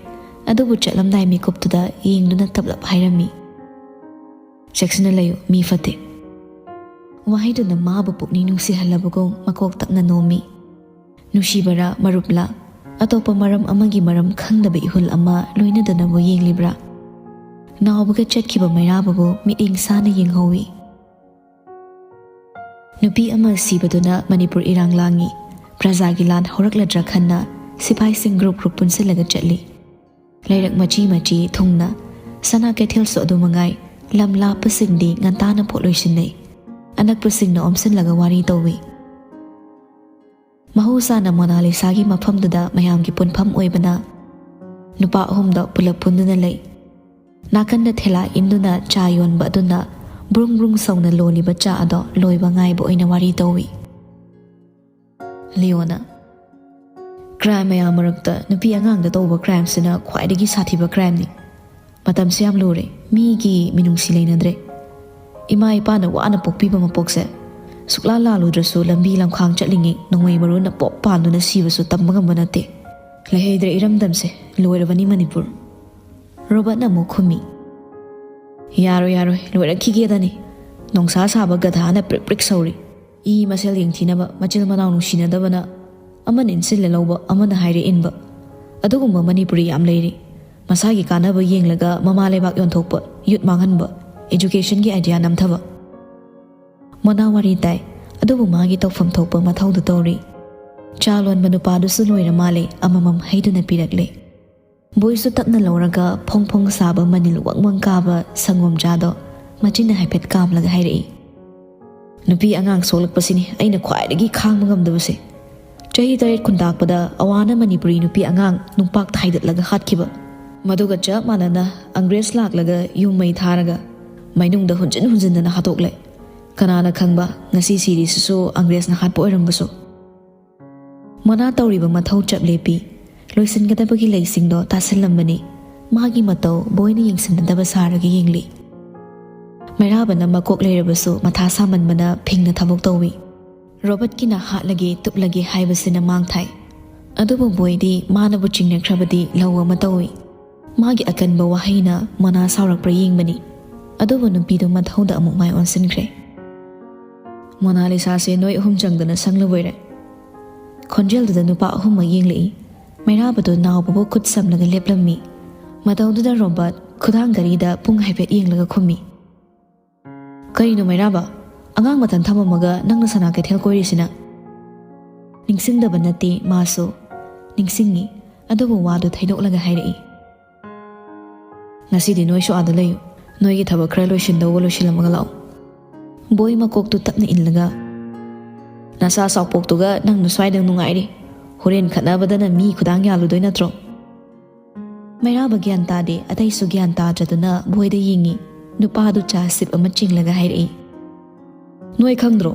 ꯑꯗꯨꯕꯨ ꯆꯠꯂꯝꯗꯥꯏ ꯃꯤꯀꯨꯞꯇꯨꯗ ꯌꯦꯡꯗꯨꯅ ꯇꯞꯂꯞ ꯍꯥꯏꯔꯝꯃꯤ, "ꯆꯦꯛꯁꯤꯟꯅ ꯂꯩꯌꯨ, ꯃꯤ ꯐꯠꯇꯦ꯫" ꯋꯥꯍꯩꯗꯨꯅ ꯃꯥꯕꯨ ꯄꯨꯛꯅꯤꯡ ꯅꯨꯡꯁꯤꯍꯜꯂꯕꯒꯨꯝ ꯃꯀꯣꯛ ꯇꯞꯅ ꯅꯣꯝꯃꯤ꯫ ꯅꯨꯡꯁꯤꯕꯔꯥ, ꯃꯔꯨꯞꯂꯥ, ꯑꯇꯣꯞꯄ ꯃꯔꯝ ꯑꯃꯒꯤ ꯃꯔꯝ ꯈꯪꯗꯕ ꯏꯍꯨꯜ ꯑꯃ ꯂꯣꯏꯅꯗꯅꯕꯨ ꯌꯦꯡꯂꯤꯕ꯭ꯔꯥ? ꯅꯥꯎꯕꯒ ꯆꯠꯈꯤꯕ ꯃꯩꯔꯥꯕꯕꯨ ꯃꯤꯠꯌꯦꯡ ꯁꯥꯅ ꯌꯦꯡꯍꯧꯏ꯫ ꯅꯨꯄꯤ ꯑꯃ ꯁꯤꯕꯗꯨꯅ ꯃꯅꯤꯄꯨꯔ ꯏꯔꯥꯡ ꯂꯥꯡꯉꯤ꯫ ꯄ꯭ꯔꯖꯥꯒꯤ ꯂꯥꯟ ꯍꯧꯔꯛꯂꯗ꯭ꯔꯥ ꯈꯟꯅ ꯁꯤꯐꯥꯏꯁꯤꯡ ꯒ꯭ꯔꯨꯞ ꯒ꯭ꯔꯨꯞ ꯄꯨꯟꯁꯤꯜꯂꯒ ꯆꯠꯂꯤ꯫ ꯂꯩꯔꯛ ꯃꯆꯤ ꯃꯆꯤ ꯊꯨꯡꯅ ꯁꯅꯥ ꯀꯩꯊꯦꯜꯁꯨ ꯑꯗꯨ ꯃꯉꯥꯏ꯫ ꯂꯝ ꯂꯥꯞꯄꯁꯤꯡꯗꯤ ꯉꯟꯇꯥꯅ ꯄꯣꯠ ꯂꯣꯏꯁꯤꯟꯅꯩ꯫ ꯑꯅꯛꯄꯁꯤꯡꯅ ꯑꯣꯝꯁꯤꯜꯂꯒ ꯋꯥꯔꯤ ꯇꯧꯏ꯫ ꯃꯍꯧꯁꯥꯅ ꯃꯣꯅꯥꯂꯤꯁꯥꯒꯤ ꯃꯐꯝꯗꯨꯗ ꯃꯌꯥꯝꯒꯤ ꯄꯨꯟꯐꯝ ꯑꯣꯏꯕꯅ ꯅꯨꯄꯥ ꯑꯍꯨꯝꯗꯣ ꯄꯨꯂꯞ ꯄꯨꯟꯗꯨꯅ ꯂꯩ꯫ ꯅꯥꯀꯟꯗ ꯊꯦꯂꯥ ꯏꯟꯗꯨꯅ ꯆꯥ ꯌꯣꯟꯕ ꯑꯗꯨꯅ ꯕ꯭ꯔꯨꯡ ꯕ꯭ꯔꯨꯡ ꯁꯧꯅ ꯂꯣꯜꯂꯤꯕ ꯆꯥ ꯑꯗꯣ ꯂꯣꯏꯕ ꯉꯥꯏꯕ ꯑꯣꯏꯅ ꯋꯥꯔꯤ ꯇꯧꯏ꯫ ꯂꯤꯌꯣꯅ, "ꯀ꯭ꯔꯥꯏꯝ ꯃꯌꯥꯝ ꯃꯔꯛꯇ ꯅꯨꯄꯤ ꯑꯉꯥꯡꯗ ꯇꯧꯕ ꯀ꯭ꯔꯥꯏꯝꯁꯤꯅ ꯈ꯭ꯋꯥꯏꯗꯒꯤ ꯁꯥꯊꯤꯕ ꯀ꯭ꯔꯥꯏꯝꯅꯤ꯫ ꯃꯇꯝꯁꯤ ꯌꯥꯝ ꯂꯨꯔꯦ, ꯃꯤꯒꯤ ꯃꯤꯅꯨꯡꯁꯤ ꯂꯩꯅꯗ꯭ꯔꯦ꯫ ꯏꯃꯥ ꯏꯄꯥꯅ ꯋꯥꯅ ꯄꯣꯛꯄꯤꯕ ꯃꯄꯣꯛꯁꯦ ꯁꯨꯛꯂꯥ ꯂꯥꯜꯂꯨꯗ꯭ꯔꯁꯨ ꯂꯝꯕꯤ ꯂꯝꯈꯥꯡ ꯆꯠꯂꯤꯉꯩ ꯅꯣꯡꯃꯩ ꯃꯔꯨꯅ ꯄꯣꯞ ꯄꯥꯟꯗꯨꯅ ꯁꯤꯕꯁꯨ ꯇꯝꯕ ꯉꯝꯕ ꯅꯠꯇꯦ꯫ ꯂꯩꯍꯩꯗ꯭ꯔꯦ ꯏꯔꯝꯗꯝꯁꯦ, ꯂꯣꯏꯔꯕꯅꯤ ꯃꯅꯤꯄꯨꯔ꯫" ꯔꯣꯕꯔꯠꯅ ꯑꯃꯨꯛ ꯈꯨꯝꯃꯤ, "ꯌꯥꯔꯣꯏ, ꯌꯥꯔꯣꯏ, ꯂꯣꯏꯔꯛꯈꯤꯒꯦꯗꯅꯤ꯫ ꯅꯣꯡꯁꯥ ꯁꯥꯕ ꯒꯙꯥꯅ ꯄ꯭ꯔꯤꯛ ꯄ꯭ꯔꯤꯛ ꯁꯧꯔꯤ꯫ ꯏ ꯃꯁꯦꯜ ꯌꯦꯡꯊꯤꯅꯕ, ꯃꯆꯤꯜ ꯃꯅꯥꯎ ꯅꯨꯡꯁꯤꯅꯗꯕꯅ ꯑꯃꯅ ꯏꯟꯁꯤꯜꯂ ꯂꯧꯕ, ꯑꯃꯅ ꯍꯥꯏꯔꯦ ꯏꯟꯕ꯫ ꯑꯗꯨꯒꯨꯝꯕ ꯃꯅꯤꯄꯨꯔꯤ ꯌꯥꯝ ꯂꯩꯔꯤ꯫ ꯃꯁꯥꯒꯤ ꯀꯥꯟꯅꯕ ꯌꯦꯡꯂꯒ ꯃꯃꯥ ꯂꯩꯕꯥꯛ ꯌꯣꯟꯊꯣꯛꯄ, ꯌꯨꯠ ꯃꯥꯡꯍꯟꯕ, educationꯒꯤ idea ꯅꯝꯊꯕ꯫" ꯃꯣꯅꯥ ꯋꯥꯔꯤ ꯇꯥꯏ, ꯑꯗꯨꯕꯨ ꯃꯥꯒꯤ ꯇꯧꯐꯝ ꯊꯣꯛꯄ ꯃꯊꯧꯗꯨ ꯇꯧꯔꯤ꯫ ꯆꯥ ꯂꯣꯟꯕ ꯅꯨꯄꯥꯗꯨꯁꯨ ꯂꯣꯏꯔ ꯃꯥꯜꯂꯦ, ꯑꯃꯃꯝ ꯍꯩꯗꯨꯅ ꯄꯤꯔꯛꯂꯦ꯫ ꯕꯣꯏꯁꯨ ꯇꯞꯅ ꯂꯧꯔꯒ ꯐꯣꯡ ꯐꯣꯡ ꯁꯥꯕ ꯃꯅꯤꯜ ꯋꯪ ꯋꯪ ꯀꯥꯕ ꯁꯪꯒꯣꯝ ꯆꯥꯗꯣ ꯃꯆꯤꯟꯅ ꯍꯥꯏꯐꯦꯠ ꯀꯥꯝꯂꯒ ꯍꯥꯏꯔꯛꯏ꯫ "ꯅꯨꯄꯤ ꯑꯉꯥꯡ ꯁꯣꯛꯂꯛꯄꯁꯤꯅꯤ ꯑꯩꯅ ꯈ꯭ꯋꯥꯏꯗꯒꯤ ꯈꯥꯡꯕ ꯉꯝꯗꯕꯁꯦ꯫ ꯆꯍꯤ ꯇꯔꯦꯠ ꯈꯨꯟꯇꯥꯛꯄꯗ ꯑꯋꯥꯅ ꯃꯅꯤꯄꯨꯔꯤ ꯅꯨꯄꯤ ꯑꯉꯥꯡ ꯅꯨꯡꯄꯥꯛ ꯊꯥꯏꯗꯠꯂꯒ ꯍꯥꯠꯈꯤꯕ꯫ ꯃꯗꯨꯒ ꯆꯞ ꯃꯥꯟꯅꯅ ꯑꯪꯒ꯭ꯔꯦꯖ ꯂꯥꯛꯂꯒ ꯌꯨꯝ ꯃꯩ ꯊꯥꯔꯒ ꯃꯩꯅꯨꯡꯗ ꯍꯨꯟꯖꯤꯟ ꯍꯨꯟꯖꯤꯟꯗꯅ ꯍꯥꯠꯇꯣꯛꯂꯦ꯫ ꯀꯅꯥꯅ ꯈꯪꯕ ꯉꯁꯤ ꯁꯤꯔꯤꯁꯤꯁꯨ ꯑꯪꯒ꯭ꯔꯦꯖꯅ ꯍꯥꯠꯄ ꯑꯣꯏꯔꯝꯕꯁꯨ?" ꯃꯣꯅꯥ ꯇꯧꯔꯤꯕ ꯃꯊꯧ ꯆꯞ ꯂꯦꯞꯄꯤ꯫ ꯂꯣꯏꯁꯤꯟꯒꯗꯕꯒꯤ ꯂꯩꯁꯤꯡꯗꯣ ꯇꯥꯁꯤꯜꯂꯝꯕꯅꯤ꯫ ꯃꯥꯒꯤ ꯃꯇꯧ ꯕꯣꯏꯅ ꯌꯦꯡꯁꯤꯟꯅꯗꯕ ꯁꯥꯔꯒ ꯌꯦꯡꯂꯤ꯫ ꯃꯩꯔꯥꯕꯅ ꯃꯀꯣꯛ ꯂꯩꯔꯕꯁꯨ ꯃꯊꯥ ꯁꯥꯃꯟꯕꯅ ꯐꯤꯡꯅ ꯊꯕꯛ ꯇꯧꯏ꯫ "ꯔꯣꯕꯔꯠꯀꯤꯅ ꯍꯥꯠꯂꯒꯦ ꯇꯨꯞꯂꯒꯦ ꯍꯥꯏꯕꯁꯤꯅ ꯃꯥꯡ ꯊꯥꯏ꯫ ꯑꯗꯨꯕꯨ ꯕꯣꯏꯗꯤ ꯃꯥꯅꯕꯨ ꯆꯤꯡꯅꯈ꯭ꯔꯕꯗꯤ ꯂꯧ ꯑꯃ ꯇꯧꯏ꯫ ꯃꯥꯒꯤ ꯑꯀꯟꯕ ꯋꯥꯍꯩꯅ ꯃꯣꯅꯥ ꯁꯥꯎꯔꯛꯄ꯭ꯔꯥ ꯌꯦꯡꯕꯅꯤ꯫ ꯑꯗꯨꯕꯨ ꯅꯨꯄꯤꯗꯨ ꯃꯊꯧꯗ ꯑꯃꯨꯛ ꯃꯥꯏ ꯑꯣꯟꯁꯤꯟꯈ꯭ꯔꯦ꯫ "ꯃꯣꯅꯥꯂꯤꯁꯥꯁꯦ ꯅꯣꯏ ꯑꯍꯨꯝ ꯆꯪꯗꯅ ꯁꯪꯂꯕꯣꯏꯔꯦ?" ꯈꯣꯟꯖꯦꯜꯗꯨꯗ ꯅꯨꯄꯥ ꯑꯍꯨꯝꯃꯛ ꯌꯦꯡꯂꯛꯏ꯫ ꯃꯩꯔꯥꯕꯗꯨ ꯅꯥꯎꯕꯕꯨ ꯈꯨꯠ ꯁꯝꯂꯒ ꯂꯦꯞꯂꯝꯃꯤ꯫ ꯃꯇꯧꯗꯨꯗ ꯔꯣꯕꯥꯔꯠ ꯈꯨꯗꯥꯡ ꯘꯔꯤꯗ ꯄꯨꯡ ꯍꯥꯏꯐꯦꯠ ꯌꯦꯡꯂꯒ ꯈꯨꯝꯃꯤ꯫ "ꯀꯔꯤꯅꯣ ꯃꯩꯔꯥꯕ? ꯑꯉꯥꯡ ꯃꯊꯟ ꯊꯝꯃꯝꯃꯒ ꯅꯪꯅ ꯁꯅꯥ ꯀꯩꯊꯦꯜ ꯀꯣꯏꯔꯤꯁꯤꯅ?" ꯅꯤꯡꯁꯤꯡꯗꯕ ꯅꯠꯇꯦ ꯃꯥꯁꯨ꯫ ꯅꯤꯡꯁꯤꯡꯉꯤ, ꯑꯗꯨꯕꯨ ꯋꯥꯗꯨ ꯊꯩꯗꯣꯛꯂꯒ ꯍꯥꯏꯔꯛꯏ꯫ "ꯉꯁꯤꯗꯤ ꯅꯣꯏꯁꯨ ꯑꯥꯗ ꯂꯩꯌꯨ꯫ ꯅꯣꯏꯒꯤ ꯊꯕꯛ ꯈꯔ ꯂꯣꯏꯁꯤꯟꯗꯧꯕ ꯂꯣꯏꯁꯤꯜꯂꯝꯃꯒ ꯂꯥꯛꯑꯣ꯫" ꯕꯣꯏ ꯃꯀꯣꯛꯇꯨ ꯇꯞꯅ ꯏꯜꯂꯒ, "ꯅꯆꯥ ꯆꯥꯎꯄꯣꯛꯇꯨꯒ ꯅꯪꯅ ꯁ꯭ꯋꯥꯏꯗ ꯅꯨꯡꯉꯥꯏꯔꯤ꯫ ꯍꯣꯔꯦꯟ ꯈꯠꯅꯕꯗꯅ ꯃꯤ ꯈꯨꯗꯥꯡ ꯌꯥꯜꯂꯨꯗꯣꯏ ꯅꯠꯇ꯭ꯔꯣ?" ꯃꯩꯔꯥꯕ ꯒ꯭ꯌꯥꯟ ꯇꯥꯗꯦ, ꯑꯇꯩꯁꯨ ꯒ꯭ꯌꯥꯟ ꯇꯥꯗ꯭ꯔꯗꯨꯅ ꯕꯣꯏꯗ ꯌꯦꯡꯉꯤ꯫ ꯅꯨꯄꯥꯗꯨ ꯆꯥ ꯁꯤꯞ ꯑꯃ ꯆꯤꯡꯂꯒ ꯍꯥꯏꯔꯛꯏ꯫ "ꯅꯣꯏ ꯈꯪꯗ꯭ꯔꯣ?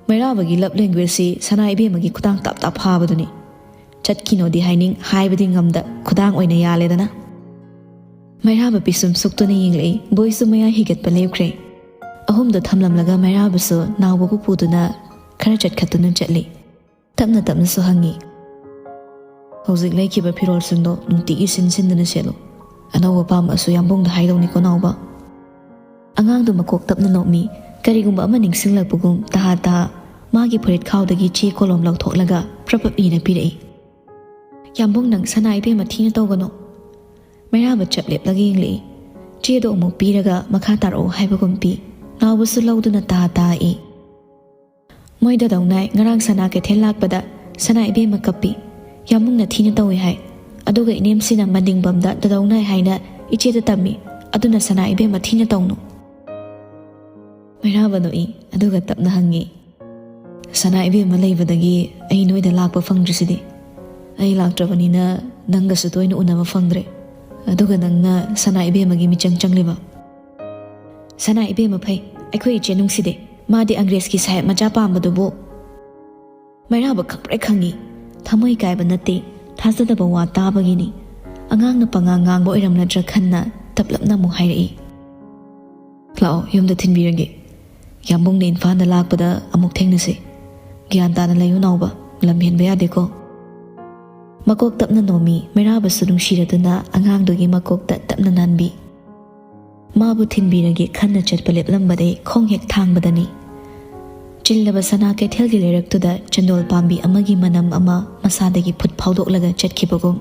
ꯃꯩꯔꯥꯕꯒꯤ ꯂꯞ ꯂꯦꯡꯒ꯭ꯋꯦꯖꯁꯤ ꯁꯅꯥ ꯏꯕꯦꯝꯃꯒꯤ ꯈꯨꯗꯥꯡ ꯇꯥꯞ ꯇꯥꯞ ꯐꯥꯕꯗꯨꯅꯤ꯫ ꯆꯠꯈꯤꯅꯣꯗꯤ ꯍꯥꯏꯅꯤꯡ, ꯍꯥꯏꯕꯗꯤ ꯉꯝꯗ, ꯈꯨꯗꯥꯡ ꯑꯣꯏꯅ ꯌꯥꯜꯂꯦꯗꯅ꯫" ꯃꯩꯔꯥꯕ ꯄꯤꯁꯨꯝ ꯁꯨꯛꯇꯨꯅ ꯌꯦꯡꯂꯛꯏ꯫ ꯕꯣꯏꯁꯨ ꯃꯌꯥ ꯍꯤꯒꯠꯄ ꯂꯦꯞꯈ꯭ꯔꯦ꯫ ꯑꯍꯨꯝꯗꯣ ꯊꯝꯂꯝꯂꯒ ꯃꯩꯔꯥꯕꯁꯨ ꯅꯥꯎꯕꯕꯨ ꯄꯨꯗꯨꯅ ꯈꯔ ꯆꯠꯈꯠꯇꯨꯅ ꯆꯠꯂꯤ꯫ ꯇꯞꯅ ꯇꯞꯅꯁꯨ ꯍꯪꯉꯤ, "ꯍꯧꯖꯤꯛ ꯂꯩꯈꯤꯕ ꯐꯤꯔꯣꯜꯁꯤꯡꯗꯣ ꯅꯨꯡꯇꯤꯒꯤ ꯁꯤꯟ ꯁꯤꯟꯗꯅ ꯁꯦꯠꯂꯨ꯫ ꯑꯅꯧꯕ ꯄꯥꯝꯃꯛꯑꯁꯨ ꯌꯥꯝꯕꯨꯡꯗ ꯍꯥꯏꯗꯧꯅꯤꯀꯣ ꯅꯥꯎꯕ꯫" ꯑꯉꯥꯡꯗꯨ ꯃꯀꯣꯛ ꯇꯞꯅ ꯅꯣꯛꯃꯤ꯫ ꯀꯔꯤꯒꯨꯝꯕ ꯑꯃ ꯅꯤꯡꯁꯤꯡꯂꯛꯄꯒꯨꯝ ꯇꯍꯥ ꯇꯍꯥ ꯃꯥꯒꯤ ꯐꯨꯔꯤꯠ ꯈꯥꯎꯗꯒꯤ ꯆꯦ ꯀꯣꯂꯣꯝ ꯂꯧꯊꯣꯛꯂꯒ ꯄ꯭ꯔꯞ ꯄ꯭ꯔꯞ ꯏꯅ ꯄꯤꯔꯛꯏ꯫ "ꯌꯥꯝꯕꯨꯡ, ꯅꯪ ꯁꯅꯥ ꯏꯕꯦꯝꯃ ꯊꯤꯅ ꯇꯧꯒꯅꯨ꯫" ꯃꯩꯔꯥꯕ ꯆꯞ ꯂꯦꯞꯂꯒ ꯌꯦꯡꯂꯛꯏ꯫ ꯆꯦꯗꯣ ꯑꯃꯨꯛ ꯄꯤꯔꯒ ꯃꯈꯥ ꯇꯥꯔꯛꯑꯣ ꯍꯥꯏꯕꯒꯨꯝ ꯄꯤ꯫ ꯅꯥꯎꯕꯁꯨ ꯂꯧꯗꯨꯅ ꯇꯥ ꯇꯥ ꯏ꯫ "ꯃꯣꯏ ꯗꯗꯧꯅꯥꯏ ꯉꯔꯥꯡ ꯁꯅꯥ ꯀꯩꯊꯦꯜ ꯂꯥꯛꯄꯗ ꯁꯅꯥ ꯏꯕꯦꯝꯃ ꯀꯞꯄꯤ꯫ ꯌꯥꯝꯕꯨꯡꯅ ꯊꯤꯅ ꯇꯧꯏ ꯍꯥꯏ꯫ ꯑꯗꯨꯒ ꯏꯅꯦꯝꯁꯤꯅ ꯃꯅꯤꯡꯕꯝꯗ ꯗꯗꯧ ꯅꯥꯏ ꯍꯥꯏꯅ ꯏꯆꯦꯗ ꯇꯝꯃꯤ꯫ ꯑꯗꯨꯅ ꯁꯅꯥ ꯏꯕꯦꯝꯃ ꯊꯤꯅ ꯇꯧꯅꯨ꯫ ꯃꯩꯔꯥꯕ ꯅꯣꯛꯏ, ꯑꯗꯨꯒ ꯇꯞꯅ ꯍꯪꯉꯤ, "ꯁꯅꯥ ꯏꯕꯦꯝꯃ ꯂꯩꯕꯗꯒꯤ ꯑꯩ ꯅꯣꯏꯗ ꯂꯥꯛꯄ ꯐꯪꯗ꯭ꯔꯤꯁꯤꯗꯤ꯫ ꯑꯩ ꯂꯥꯛꯇ꯭ꯔꯕꯅꯤꯅ ꯅꯪꯒꯁꯨ ꯇꯣꯏꯅ ꯎꯅꯕ ꯐꯪꯗ꯭ꯔꯦ꯫ ꯑꯗꯨꯒ ꯅꯪꯅ ꯁꯅꯥ ꯏꯕꯦꯝꯃꯒꯤ ꯃꯤꯆꯪ ꯆꯪꯂꯤꯕ?" "ꯁꯅꯥ ꯏꯕꯦꯝꯃ ꯐꯩ, ꯑꯩꯈꯣꯏ ꯏꯆꯦ ꯅꯨꯡꯁꯤꯗꯦ꯫ ꯃꯥꯗꯤ ꯑꯪꯒ꯭ꯔꯦꯖꯀꯤ ꯁꯥꯍꯦꯕ ꯃꯆꯥ ꯄꯥꯝꯕꯗꯨꯕꯨ꯫" ꯃꯩꯔꯥꯕ ꯈꯪꯄ꯭ꯔꯦꯛ ꯈꯪꯉꯤ꯫ ꯊꯃꯣꯏ ꯀꯥꯏꯕ ꯅꯠꯇꯦ, ꯊꯥꯖꯗꯕ ꯋꯥ ꯇꯥꯕꯒꯤꯅꯤ꯫ ꯑꯉꯥꯡꯅ ꯄꯉꯥꯡ ꯉꯥꯡꯕ ꯑꯣꯏꯔꯝꯂꯗ꯭ꯔꯥ ꯈꯟꯅ ꯇꯞꯂꯞꯅ ꯑꯃꯨꯛ ꯍꯥꯏꯔꯛꯏ, "ꯂꯥꯛꯑꯣ, ꯌꯨꯝꯗ ꯊꯤꯟꯕꯤꯔꯒꯦ꯫ ꯌꯥꯝꯕꯨꯡꯅ ꯏꯝꯐꯥꯜꯗ ꯂꯥꯛꯄꯗ ꯑꯃꯨꯛ ꯊꯦꯡꯅꯁꯤ꯫ ꯒ꯭ꯌꯥꯟ ꯇꯥꯅ ꯂꯩꯌꯨ ꯅꯥꯎꯕ, ꯂꯝ ꯍꯦꯟꯕ ꯌꯥꯗꯦꯀꯣ꯫" ꯃꯀꯣꯛ ꯇꯞꯅ ꯅꯣꯝꯃꯤ꯫ ꯃꯩꯔꯥꯕꯁꯨ ꯅꯨꯡꯁꯤꯔꯗꯨꯅ ꯑꯉꯥꯡꯗꯨꯒꯤ ꯃꯀꯣꯛꯇ ꯇꯞꯅ ꯅꯥꯟꯕꯤ꯫ ꯃꯥꯕꯨ ꯊꯤꯟꯕꯤꯔꯒꯦ ꯈꯟꯅ ꯆꯠꯄ ꯂꯦꯞꯂꯝꯕꯗꯩ ꯈꯣꯡ ꯍꯦꯛ ꯊꯥꯡꯕꯗꯅꯤ꯫ ꯆꯤꯜꯂꯕ ꯁꯅꯥ ꯀꯩꯊꯦꯜꯒꯤ ꯂꯩꯔꯛꯇꯨꯗ ꯆꯟꯗꯣꯜ ꯄꯥꯝꯕꯤ ꯑꯃꯒꯤ ꯃꯅꯝ ꯑꯃ ꯃꯁꯥꯗꯒꯤ ꯐꯨꯠ ꯐꯥꯎꯗꯣꯛꯂꯒ ꯆꯠꯈꯤꯕꯒꯨꯝ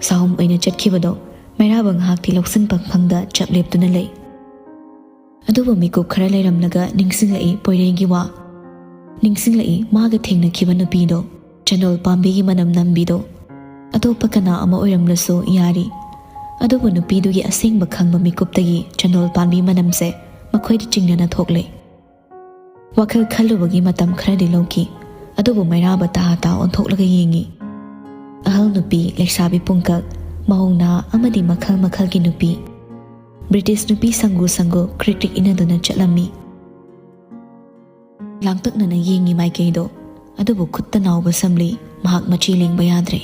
ꯁꯥꯍꯨꯝ ꯑꯣꯏꯅ ꯆꯠꯈꯤꯕꯗꯣ ꯃꯩꯔꯥꯕ ꯉꯥꯏꯍꯥꯛꯇꯤ ꯂꯧꯁꯤꯟꯐꯝ ꯈꯪꯗ ꯆꯞ ꯂꯦꯞꯇꯨꯅ ꯂꯩ꯫ ꯑꯗꯨꯕꯨ ꯃꯤꯀꯨꯞ ꯈꯔ ꯂꯩꯔꯝꯂꯒ ꯅꯤꯡꯁꯤꯡꯂꯛꯏ ꯄꯣꯏꯔꯩꯒꯤ ꯋꯥ꯫ ꯅꯤꯡꯁꯤꯡꯂꯛꯏ ꯃꯥꯒ ꯊꯦꯡꯅꯈꯤꯕ ꯅꯨꯄꯤꯗꯣ, ꯆꯟꯗꯣꯜ ꯄꯥꯝꯕꯤꯒꯤ ꯃꯅꯝ ꯅꯝꯕꯤꯗꯣ꯫ ꯑꯇꯣꯞꯄ ꯀꯅꯥ ꯑꯃ ꯑꯣꯏꯔꯝꯂꯁꯨ ꯌꯥꯔꯤ꯫ ꯑꯗꯨꯕꯨ ꯅꯨꯄꯤꯗꯨꯒꯤ ꯑꯁꯦꯡꯕ ꯈꯪꯕ ꯃꯤꯀꯨꯞꯇꯒꯤ ꯆꯟꯗꯣꯜ ꯄꯥꯝꯕꯤ ꯃꯅꯝꯁꯦ ꯃꯈꯣꯏꯗ ꯆꯤꯡꯅꯅ ꯊꯣꯛꯂꯦ꯫ ꯋꯥꯈꯜ ꯈꯜꯂꯨꯕꯒꯤ ꯃꯇꯝ ꯈꯔꯗꯤ ꯂꯧꯈꯤ꯫ ꯑꯗꯨꯕꯨ ꯃꯩꯔꯥꯕ ꯇꯥ ꯇꯥ ꯑꯣꯟꯊꯣꯛꯂꯒ ꯌꯦꯡꯉꯤ꯫ ꯑꯍꯜ ꯅꯨꯄꯤ, ꯂꯩꯁꯥꯕꯤ ꯄꯨꯡꯀꯛ, ꯃꯧ ꯅꯍꯥ ꯑꯃꯗꯤ ꯃꯈꯜ ꯃꯈꯜꯒꯤ ꯅꯨꯄꯤ꯫ ꯕ꯭ꯔꯤꯇꯤꯁ ꯅꯨꯄꯤ ꯁꯪꯒꯨ ꯁꯪꯒꯨ ꯀ꯭ꯔꯤꯛ ꯀ꯭ꯔꯤꯛ ꯏꯟꯅꯗꯨꯅ ꯆꯠꯂꯝꯃꯤ꯫ ꯂꯥꯡꯇꯛꯅꯅ ꯌꯦꯡꯉꯤ ꯃꯥꯏꯀꯩꯗꯣ, ꯑꯗꯨꯕꯨ ꯈꯨꯠꯇ ꯅꯥꯎꯕ ꯁꯝꯂꯤ, ꯃꯍꯥꯛ ꯃꯆꯤ ꯂꯦꯡꯕ ꯌꯥꯗ꯭ꯔꯦ꯫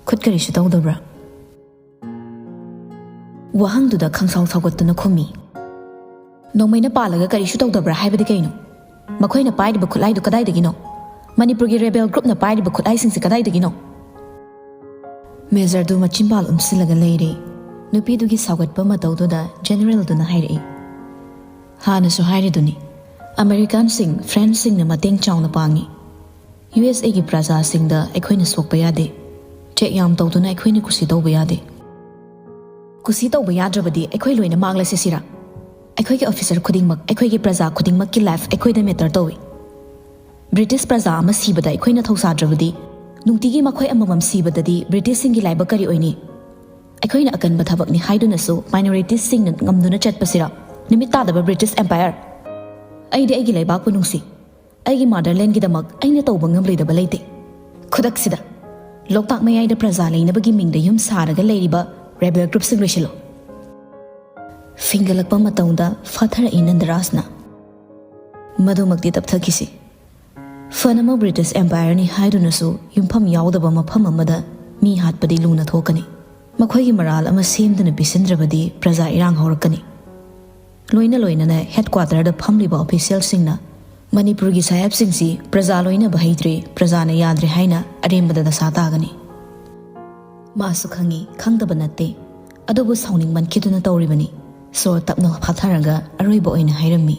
"ꯈꯨꯠ ꯀꯔꯤꯁꯨ ꯇꯧꯗꯕ꯭ꯔꯥ?" ꯋꯥꯍꯪꯗꯨꯗ ꯈꯪꯁꯥꯎ ꯁꯥꯎꯒꯠꯇꯨꯅ ꯈꯨꯝꯃꯤ꯫ "ꯅꯣꯡꯃꯩꯅ ꯄꯥꯜꯂꯒ ꯀꯔꯤꯁꯨ ꯇꯧꯗꯕ꯭ꯔꯥ ꯍꯥꯏꯕꯗꯤ ꯀꯩꯅꯣ? ꯃꯈꯣꯏꯅ ꯄꯥꯏꯔꯤꯕ ꯈꯨꯠꯂꯥꯏꯗꯨ ꯀꯗꯥꯏꯗꯒꯤꯅꯣ? ꯃꯅꯤꯄꯨꯔꯒꯤ ꯔꯦꯕꯦꯜ ꯒ꯭ꯔꯨꯞꯅ ꯄꯥꯏꯔꯤꯕ ꯈꯨꯠꯂꯥꯏꯁꯤꯡꯁꯤ ꯀꯗꯥꯏꯗꯒꯤꯅꯣ?" ꯃꯦꯖꯔꯗꯨ ꯃꯆꯤꯟꯕꯥꯜ ꯎꯝꯁꯤꯜꯂꯒ ꯂꯩꯔꯦ꯫ ꯅꯨꯄꯤꯗꯨꯒꯤ ꯁꯥꯎꯒꯠꯄ ꯃꯇꯧꯗꯨꯗ ꯖꯦꯅꯔꯦꯜꯗꯨꯅ ꯍꯥꯏꯔꯛꯏ, "ꯍꯥꯟꯅꯁꯨ ꯍꯥꯏꯔꯤꯗꯨꯅꯤ, ꯑꯃꯦꯔꯤꯀꯥꯟꯁꯤꯡ, ꯐ꯭ꯔꯦꯟꯁꯁꯤꯡꯅ ꯃꯇꯦꯡ ꯆꯥꯎꯅ ꯄꯥꯡꯉꯤ꯫ ꯌꯨ ꯑꯦꯁ ꯑꯦꯒꯤ ꯄ꯭ꯔꯖꯥꯁꯤꯡꯗ ꯑꯩꯈꯣꯏꯅ ꯁꯣꯛꯄ ꯌꯥꯗꯦ꯫ ꯆꯦꯛ ꯌꯥꯝ ꯇꯧꯗꯨꯅ ꯑꯩꯈꯣꯏꯅ ꯀꯨꯁꯤ ꯇꯧꯕ ꯌꯥꯗꯦ꯫" "ꯀꯨꯁꯤ ꯇꯧꯕ ꯌꯥꯗ꯭ꯔꯕꯗꯤ ꯑꯩꯈꯣꯏ ꯂꯣꯏꯅ ꯃꯥꯡꯂꯁꯦ ꯁꯤꯔꯥ? ꯑꯩꯈꯣꯏꯒꯤ ꯑꯣꯐꯤꯁꯔ ꯈꯨꯗꯤꯡꯃꯛ, ꯑꯩꯈꯣꯏꯒꯤ ꯄ꯭ꯔꯖꯥ ꯈꯨꯗꯤꯡꯃꯛꯀꯤ ꯂꯥꯏꯐ ꯑꯩꯈꯣꯏꯗ ꯃꯦꯇꯔ ꯇꯧꯏ꯫ ꯕ꯭ꯔꯤꯇꯤꯁ ꯄ꯭ꯔꯖꯥ ꯑꯃ ꯁꯤꯕꯗ ꯑꯩꯈꯣꯏꯅ ꯊꯧꯁꯥꯗ꯭ꯔꯕꯗꯤ, ꯅꯨꯡꯇꯤꯒꯤ ꯃꯈꯣꯏ ꯑꯃꯃꯝ ꯁꯤꯕꯗꯗꯤ ꯕ꯭ꯔꯤꯇꯤꯁꯁꯤꯡꯒꯤ ꯂꯥꯏꯕꯛ ꯀꯔꯤ ꯑꯣꯏꯅꯤ? ꯑꯩꯈꯣꯏꯅ ꯑꯀꯟꯕ ꯊꯕꯛꯅꯤ ꯍꯥꯏꯗꯨꯅꯁꯨ ꯃꯥꯏꯅꯣꯔꯤꯇꯤꯁꯁꯤꯡꯅ ꯉꯝꯗꯨꯅ ꯆꯠꯄꯁꯤꯔ? ꯅꯨꯃꯤꯠ ꯇꯥꯗꯕ ꯕ꯭ꯔꯤꯇꯤꯁ ꯑꯦꯝꯄꯥꯌꯔ! ꯑꯩꯗꯤ ꯑꯩꯒꯤ ꯂꯩꯕꯥꯛꯄꯨ ꯅꯨꯡꯁꯤ꯫ ꯑꯩꯒꯤ ꯃꯥꯗꯔꯂꯦꯟꯒꯤꯗꯃꯛ ꯑꯩꯅ ꯇꯧꯕ ꯉꯝꯂꯣꯏꯗꯕ ꯂꯩꯇꯦ꯫ ꯈꯨꯗꯛꯁꯤꯗ ꯂꯣꯛꯇꯥꯛ ꯃꯌꯥꯏꯗ ꯄ꯭ꯔꯖꯥ ꯂꯩꯅꯕꯒꯤ ꯃꯤꯡꯗ ꯌꯨꯝ ꯁꯥꯔꯒ ꯂꯩꯔꯤꯕ ꯔꯦꯕꯦꯜ ꯒ꯭ꯔꯨꯞꯁꯤꯡ ꯂꯣꯏꯁꯤꯜꯂꯣ꯫ ꯐꯤꯡꯒꯠꯂꯛꯄ ꯃꯇꯧꯗ ꯐꯥꯊꯔꯛꯏ ꯅꯟꯗꯔꯥꯖꯅ꯫ ꯃꯗꯨꯃꯛꯇꯤ ꯇꯞꯊꯈꯤꯁꯤ꯫ ꯐꯅꯃꯛ ꯕ꯭ꯔꯤꯇꯤꯁ ꯑꯦꯝꯄꯥꯌꯔꯅꯤ ꯍꯥꯏꯗꯨꯅꯁꯨ ꯌꯨꯝꯐꯝ ꯌꯥꯎꯗꯕ ꯃꯐꯝ ꯑꯃꯗ ꯃꯤ ꯍꯥꯠꯄꯗꯤ ꯂꯨꯅ ꯊꯣꯛꯀꯅꯤ꯫ ꯃꯈꯣꯏꯒꯤ ꯃꯔꯥꯜ ꯑꯃ ꯁꯦꯝꯗꯨꯅ ꯄꯤꯁꯤꯟꯗ꯭ꯔꯕꯗꯤ ꯄ꯭ꯔꯖꯥ ꯏꯔꯥꯡ ꯍꯧꯔꯛꯀꯅꯤ꯫ ꯂꯣꯏꯅ ꯂꯣꯏꯅꯅ ꯍꯦꯗꯀ꯭ꯋꯥꯇꯔꯗ ꯐꯝꯂꯤꯕ ꯑꯣꯐꯤꯁꯤꯌꯦꯜꯁꯤꯡꯅ ꯃꯅꯤꯄꯨꯔꯒꯤ ꯁꯥꯍꯦꯕꯁꯤꯡꯁꯤ ꯄ꯭ꯔꯖꯥ ꯂꯣꯏꯅꯕ ꯍꯩꯇ꯭ꯔꯦ, ꯄ꯭ꯔꯖꯥꯅ ꯌꯥꯗ꯭ꯔꯦ ꯍꯥꯏꯅ ꯑꯔꯦꯝꯕꯗ ꯗꯁꯥ ꯇꯥꯒꯅꯤ꯫ ꯃꯥꯁꯨ ꯈꯪꯉꯤ, ꯈꯪꯗꯕ ꯅꯠꯇꯦ, ꯑꯗꯨꯕꯨ ꯁꯥꯎꯅꯤꯡꯃꯟꯈꯤꯗꯨꯅ ꯇꯧꯔꯤꯕꯅꯤ꯫ ꯁꯣꯔ ꯇꯞꯅ ꯐꯥꯊꯔꯒ ꯑꯔꯣꯏꯕ ꯑꯣꯏꯅ ꯍꯥꯏꯔꯝꯃꯤ꯫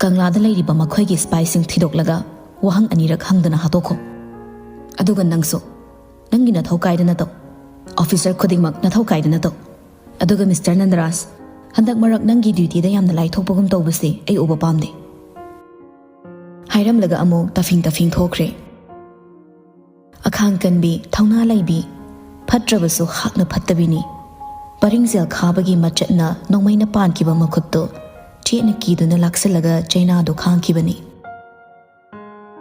ꯀꯪꯂꯥꯗ ꯂꯩꯔꯤꯕ ꯃꯈꯣꯏꯒꯤ ꯁꯤꯄꯥꯏꯁꯤꯡ ꯊꯤꯗꯣꯛꯂꯒ ꯋꯥꯍꯪ ꯑꯅꯤꯔꯛ ꯍꯪꯗꯅ ꯍꯥꯠꯇꯣꯛꯈꯣ꯫ ꯑꯗꯨꯒ ꯅꯪꯁꯨ, ꯅꯪꯒꯤ ꯅꯊꯧ ꯀꯥꯏꯗꯅ ꯇꯧ꯫ ꯑꯣꯐꯤꯁꯔ ꯈꯨꯗꯤꯡꯃꯛ ꯅꯊꯧ ꯀꯥꯏꯗꯅ ꯇꯧ꯫ ꯑꯗꯨꯒ ꯃꯤꯁꯇꯔ ꯅꯟꯗꯔꯥꯖ, ꯍꯟꯗꯛ ꯃꯔꯛ ꯅꯪꯒꯤ ꯗ꯭ꯌꯨꯇꯤꯗ ꯌꯥꯝꯅ ꯂꯥꯏꯊꯣꯛꯄꯒꯨꯝ ꯇꯧꯕꯁꯦ ꯑꯩ ꯎꯕ ꯄꯥꯝꯗꯦ꯫ ꯍꯥꯏꯔꯝꯂꯒ ꯑꯃꯨꯛ ꯇꯐꯤꯡ ꯇꯐꯤꯡ ꯊꯣꯛꯈ꯭ꯔꯦ꯫ ꯑꯈꯥꯡ ꯀꯟꯕꯤ, ꯊꯧꯅꯥ ꯂꯩꯕꯤ, ꯐꯠꯇ꯭ꯔꯕꯁꯨ ꯍꯥꯛꯅ ꯐꯠꯇꯕꯤꯅꯤ꯫ ꯄꯔꯤꯡꯖꯦꯜ ꯈꯥꯕꯒꯤ ꯃꯆꯠꯅ ꯅꯣꯡꯃꯩꯅ ꯄꯥꯟꯈꯤꯕ ꯃꯈꯨꯠꯇꯨ ꯆꯦꯠꯅ ꯀꯤꯗꯨꯅ ꯂꯥꯛꯁꯤꯜꯂꯒ ꯆꯩꯅꯥꯗꯨ ꯈꯥꯡꯈꯤꯕꯅꯤ꯫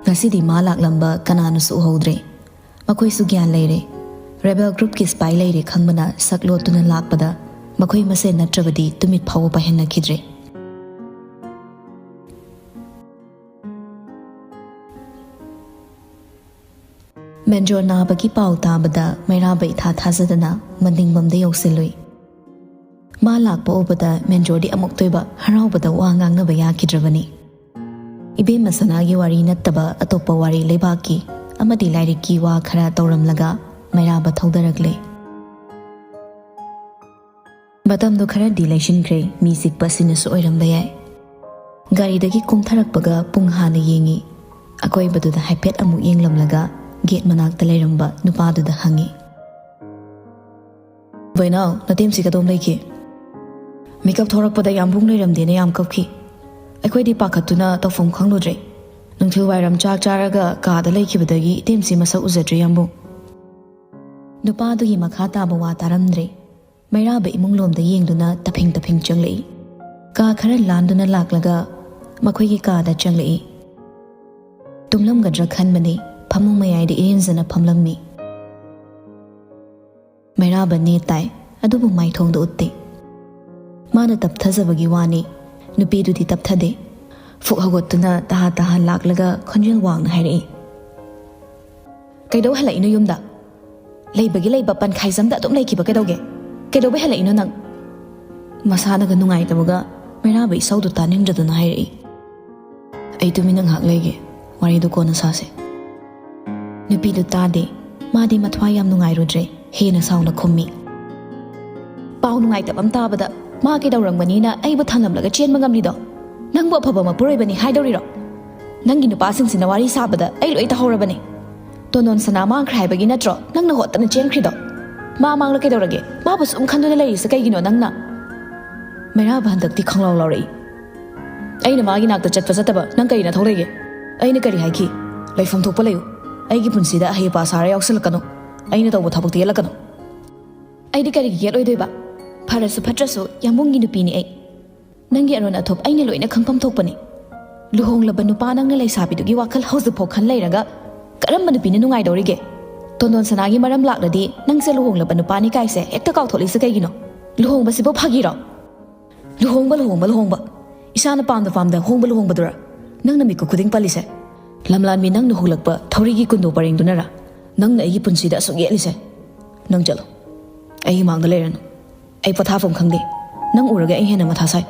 ꯉꯁꯤꯗꯤ ꯃꯥ ꯂꯥꯛꯂꯝꯕ ꯀꯅꯥꯅꯁꯨ ꯎꯍꯧꯗ꯭ꯔꯦ꯫ ꯃꯈꯣꯏꯁꯨ ꯒ꯭ꯌꯥꯟ ꯂꯩꯔꯦ꯫ ꯔꯦꯕꯦꯜ ꯒ꯭ꯔꯨꯞꯀꯤ ꯁꯤꯄꯥꯏ ꯂꯩꯔꯦ ꯈꯪꯕꯅ ꯁꯛ ꯂꯣꯠꯇꯨꯅ ꯂꯥꯛꯄꯗ ꯃꯈꯣꯏ ꯃꯁꯦꯟ ꯅꯠꯇ꯭ꯔꯕꯗꯤ ꯇꯨꯃꯤꯠ ꯐꯥꯎꯕ ꯄꯥꯏꯍꯟꯅꯈꯤꯗ꯭ꯔꯦ꯫ ꯃꯦꯟꯖꯣꯔ ꯅꯥꯕꯒꯤ ꯄꯥꯎ ꯇꯥꯕꯗ ꯃꯩꯔꯥꯕ ꯏꯊꯥ ꯊꯥꯖꯗꯅ ꯃꯅꯤꯡꯕꯝꯗ ꯌꯧꯁꯤꯜꯂꯨꯏ꯫ ꯃꯥ ꯂꯥꯛꯄ ꯎꯕꯗ ꯃꯦꯟꯖꯣꯔꯗꯤ ꯑꯃꯨꯛꯇꯣꯏꯕ ꯍꯔꯥꯎꯕꯗ ꯋꯥ ꯉꯥꯡꯅꯕ ꯌꯥꯈꯤꯗ꯭ꯔꯕꯅꯤ꯫ ꯏꯕꯦꯝꯃ ꯁꯅꯥꯒꯤ ꯋꯥꯔꯤ ꯅꯠꯇꯕ ꯑꯇꯣꯞꯄ ꯋꯥꯔꯤ ꯂꯩꯕꯥꯛꯀꯤ ꯑꯃꯗꯤ ꯂꯥꯏꯔꯤꯛꯀꯤ ꯋꯥ ꯈꯔ ꯇꯧꯔꯝꯂꯒ ꯃꯩꯔꯥꯕ ꯊꯧꯗꯔꯛꯂꯦ꯫ ꯃꯇꯝꯗꯣ ꯈꯔꯗꯤ ꯂꯩꯁꯤꯟꯈ꯭ꯔꯦ, ꯃꯤ ꯆꯤꯛꯄ ꯑꯁꯤꯅꯁꯨ ꯑꯣꯏꯔꯝꯕ ꯌꯥꯏ꯫ ꯒꯥꯔꯤꯗꯒꯤ ꯀꯨꯝꯊꯔꯛꯄꯒ ꯄꯨꯡ ꯍꯥꯟꯅ ꯌꯦꯡꯉꯤ꯫ ꯑꯀꯣꯏꯕꯗꯨꯗ ꯍꯥꯏꯐꯦꯠ ꯑꯃꯨꯛ ꯌꯦꯡꯂꯝꯂꯒ ꯒꯦꯠ ꯃꯅꯥꯛꯇ ꯂꯩꯔꯝꯕ ꯅꯨꯄꯥꯗꯨꯗ ꯍꯪꯉꯤ꯫ "ꯕꯣꯏꯅꯥꯎ, ꯅꯇꯦꯝꯁꯤ ꯀꯗꯣꯝ ꯂꯩꯒꯦ? ꯃꯤꯀꯞ ꯊꯣꯔꯛꯄꯗ ꯌꯥꯝꯕꯨꯡ ꯂꯩꯔꯝꯗꯦꯅ ꯌꯥꯝ ꯀꯞꯈꯤ꯫ ꯑꯩꯈꯣꯏꯗꯤ ꯄꯥꯈꯠꯇꯨꯅ ꯇꯧꯐꯝ ꯈꯪꯂꯨꯗ꯭ꯔꯦ꯫ ꯅꯨꯡꯊꯤꯜ ꯋꯥꯏꯔꯝ ꯆꯥꯛ ꯆꯥꯔꯒ ꯀꯥꯗ ꯂꯩꯈꯤꯕꯗꯒꯤ ꯏꯇꯦꯝꯁꯤ ꯃꯁꯛ ꯎꯖꯗ꯭ꯔꯦ, ꯌꯥꯝꯕꯨꯡ꯫ ꯅꯨꯄꯥꯗꯨꯒꯤ ꯃꯈꯥ ꯇꯥꯕ ꯋꯥ ꯇꯥꯔꯝꯗ꯭ꯔꯦ꯫ ꯃꯩꯔꯥꯕ ꯏꯃꯨꯡ ꯂꯣꯝꯗ ꯌꯦꯡꯗꯨꯅ ꯇꯞꯐꯤꯡ ꯇꯞꯐꯤꯡ ꯆꯪꯂꯛꯏ꯫ ꯀꯥ ꯈꯔ ꯂꯥꯟꯗꯨꯅ ꯂꯥꯛꯂꯒ ꯃꯈꯣꯏꯒꯤ ꯀꯥꯗ ꯆꯪꯂꯛꯏ꯫ ꯇꯨꯝꯂꯝꯒꯗ꯭ꯔꯥ ꯈꯟꯕꯅꯤ, ꯐꯃꯨꯡ ꯃꯌꯥꯏꯗ ꯏꯔꯦꯟꯖꯅ ꯐꯝꯂꯝꯃꯤ꯫ ꯃꯩꯔꯥꯕ ꯅꯦ ꯇꯥꯏ, ꯑꯗꯨꯕꯨ ꯃꯥꯏꯊꯣꯡꯗ ꯎꯠꯇꯦ꯫ ꯃꯥꯅ ꯇꯞꯊꯖꯕꯒꯤ ꯋꯥꯅꯤ, ꯅꯨꯄꯤꯗꯨꯗꯤ ꯇꯞꯊꯗꯦ꯫ ꯐꯨꯛ ꯍꯧꯒꯠꯇꯨꯅ ꯇꯍꯥ ꯇꯍꯥ ꯂꯥꯛꯂꯒ ꯈꯣꯟꯖꯦꯜ ꯋꯥꯡꯅ ꯍꯥꯏꯔꯛꯏ, "ꯀꯩꯗꯧ ꯍꯜꯂꯛꯏꯅꯣ ꯌꯨꯝꯗ? ꯂꯩꯕꯒꯤ ꯂꯩꯕ ꯄꯟꯈꯥꯏꯖꯝꯗ ꯑꯗꯨꯝ ꯂꯩꯈꯤꯕ ꯀꯩꯗꯧꯒꯦ? ꯀꯩꯗꯧꯕꯩ ꯍꯜꯂꯛꯏꯅꯣ ꯅꯪ?" ꯃꯁꯥꯅꯒ ꯅꯨꯡꯉꯥꯏꯇꯕꯒ ꯃꯩꯔꯥꯕ ꯏꯁꯧꯗꯨ ꯇꯥꯅꯤꯡꯗ꯭ꯔꯗꯨꯅ ꯍꯥꯏꯔꯛꯏ, "ꯑꯩ ꯇꯨꯃꯤꯟꯅ ꯉꯥꯏꯍꯥꯛ ꯂꯩꯒꯦ, ꯋꯥꯔꯤꯗꯨ ꯀꯣꯟꯅ ꯁꯥꯁꯦ꯫" ꯅꯨꯄꯤꯗꯨ ꯇꯥꯗꯦ꯫ ꯃꯥꯗꯤ ꯃꯊ꯭ꯋꯥꯏ ꯌꯥꯝ ꯅꯨꯡꯉꯥꯏꯔꯨꯗ꯭ꯔꯦ, ꯍꯦꯟꯅ ꯁꯥꯎꯅ ꯈꯨꯝꯃꯤ꯫ "ꯄꯥꯎ ꯅꯨꯡꯉꯥꯏꯇꯕ ꯑꯃ ꯇꯥꯕꯗ ꯃꯥ ꯀꯩꯗꯧꯔꯝꯒꯅꯤꯅ ꯑꯩꯕꯨ ꯊꯝꯂꯝꯂꯒ ꯆꯦꯟꯕ ꯉꯝꯂꯤꯗꯣ? ꯅꯪꯕꯨ ꯑꯐꯕ ꯃꯄꯨꯔꯣꯏꯕꯅꯤ ꯍꯥꯏꯗꯧꯔꯤꯔꯣ? ꯅꯪꯒꯤ ꯅꯨꯄꯥꯁꯤꯡꯁꯤꯅ ꯋꯥꯔꯤ ꯁꯥꯕꯗ ꯑꯩ ꯂꯣꯏ ꯇꯥꯍꯧꯔꯕꯅꯤ꯫ ꯇꯣꯟꯗꯣꯟ ꯁꯅꯥ ꯃꯥꯡꯈ꯭ꯔꯦ ꯍꯥꯏꯕꯒꯤ ꯅꯠꯇ꯭ꯔꯣ ꯅꯪꯅ ꯍꯣꯠꯇꯅ ꯆꯦꯟꯈ꯭ꯔꯤꯗꯣ? ꯃꯥ ꯃꯥꯡꯂ ꯀꯩꯗꯧꯔꯒꯦ? ꯃꯥꯕꯨ ꯁꯨꯝ ꯈꯟꯗꯨꯅ ꯂꯩꯔꯤꯁꯦ ꯀꯩꯒꯤꯅꯣ ꯅꯪꯅ?" ꯃꯩꯔꯥꯕ ꯍꯟꯗꯛꯇꯤ ꯈꯪꯂꯥꯎ ꯂꯥꯎꯔꯛꯏ꯫ "ꯑꯩꯅ ꯃꯥꯒꯤ ꯅꯥꯛꯇ ꯆꯠꯄ ꯆꯠꯇꯕ ꯅꯪ ꯀꯔꯤ ꯅꯊꯧ ꯂꯩꯒꯦ? ꯑꯩꯅ ꯀꯔꯤ ꯍꯥꯏꯈꯤ? ꯂꯩꯐꯝ ꯊꯣꯛꯄ ꯂꯩꯌꯨ꯫ ꯑꯩꯒꯤ ꯄꯨꯟꯁꯤꯗ ꯑꯍꯩ ꯑꯄꯥ ꯁꯥꯔ ꯌꯥꯎꯁꯜꯂꯛꯀꯅꯨ꯫ ꯑꯩꯅ ꯇꯧꯕ ꯊꯕꯛꯇ ꯌꯦꯠꯂꯛꯀꯅꯨ꯫" "ꯑꯩꯗꯤ ꯀꯔꯤꯒꯤ ꯌꯦꯠꯂꯣꯏꯗꯣꯏꯕ? ꯐꯔꯁꯨ ꯐꯠꯇ꯭ꯔꯁꯨ ꯌꯥꯝꯕꯨꯡꯒꯤ ꯅꯨꯄꯤꯅꯤ ꯑꯩ꯫ ꯅꯪꯒꯤ ꯑꯔꯣꯟ ꯑꯊꯨꯞ ꯑꯩꯅ ꯂꯣꯏꯅ ꯈꯪꯐꯝ ꯊꯣꯛꯄꯅꯤ꯫ ꯂꯨꯍꯣꯡꯂꯕ ꯅꯨꯄꯥ ꯅꯪꯅ ꯂꯩꯁꯥꯕꯤꯗꯨꯒꯤ ꯋꯥꯈꯜ ꯍꯧꯖꯤꯛꯐꯥꯎ ꯈꯟ ꯂꯩꯔꯒ ꯀꯔꯝꯕ ꯅꯨꯄꯤꯅ ꯅꯨꯡꯉꯥꯏꯗꯧꯔꯤꯒꯦ? ꯇꯣꯟꯗꯣꯟ ꯁꯅꯥꯒꯤ ꯃꯔꯝ ꯂꯥꯛꯂꯗꯤ ꯅꯪꯁꯦ ꯂꯨꯍꯣꯡꯂꯕ ꯅꯨꯄꯥꯅꯤ ꯀꯥꯏꯁꯦ ꯍꯦꯛꯇ ꯀꯥꯎꯊꯣꯛꯂꯤꯁꯦ ꯀꯩꯒꯤꯅꯣ? ꯂꯨꯍꯣꯡꯕꯁꯤꯕꯨ ꯐꯥꯒꯤꯔꯣ? ꯂꯨꯍꯣꯡꯕ, ꯂꯨꯍꯣꯡꯕ, ꯂꯨꯍꯣꯡꯕ꯫ ꯏꯁꯥꯅ ꯄꯥꯝꯗ ꯄꯥꯝꯗ ꯍꯣꯡꯕ ꯂꯨꯍꯣꯡꯕꯗꯨꯔ ꯅꯪꯅ ꯃꯤꯀꯨꯞ ꯈꯨꯗꯤꯡ ꯄꯜꯂꯤꯁꯦ? ꯂꯝꯂꯥꯟꯕꯤ ꯅꯪꯅ ꯍꯨꯜꯂꯛꯄ ꯊꯧꯔꯤꯒꯤ ꯀꯨꯟꯗꯣ ꯄꯔꯦꯡꯗꯨꯅꯔ ꯅꯪꯅ ꯑꯩꯒꯤ ꯄꯨꯟꯁꯤꯗ ꯑꯁꯨꯛ ꯌꯦꯠꯂꯤꯁꯦ? ꯅꯪ ꯆꯠꯂꯣ꯫ ꯑꯩꯒꯤ ꯃꯥꯡꯗ ꯂꯩꯔꯅꯨ꯫ ꯑꯩ ꯄꯣꯊꯥꯐꯝ ꯈꯪꯗꯦ꯫ ꯅꯪ ꯎꯔꯒ ꯑꯩ ꯍꯦꯟꯅ ꯃꯊꯥ ꯁꯥꯏ꯫"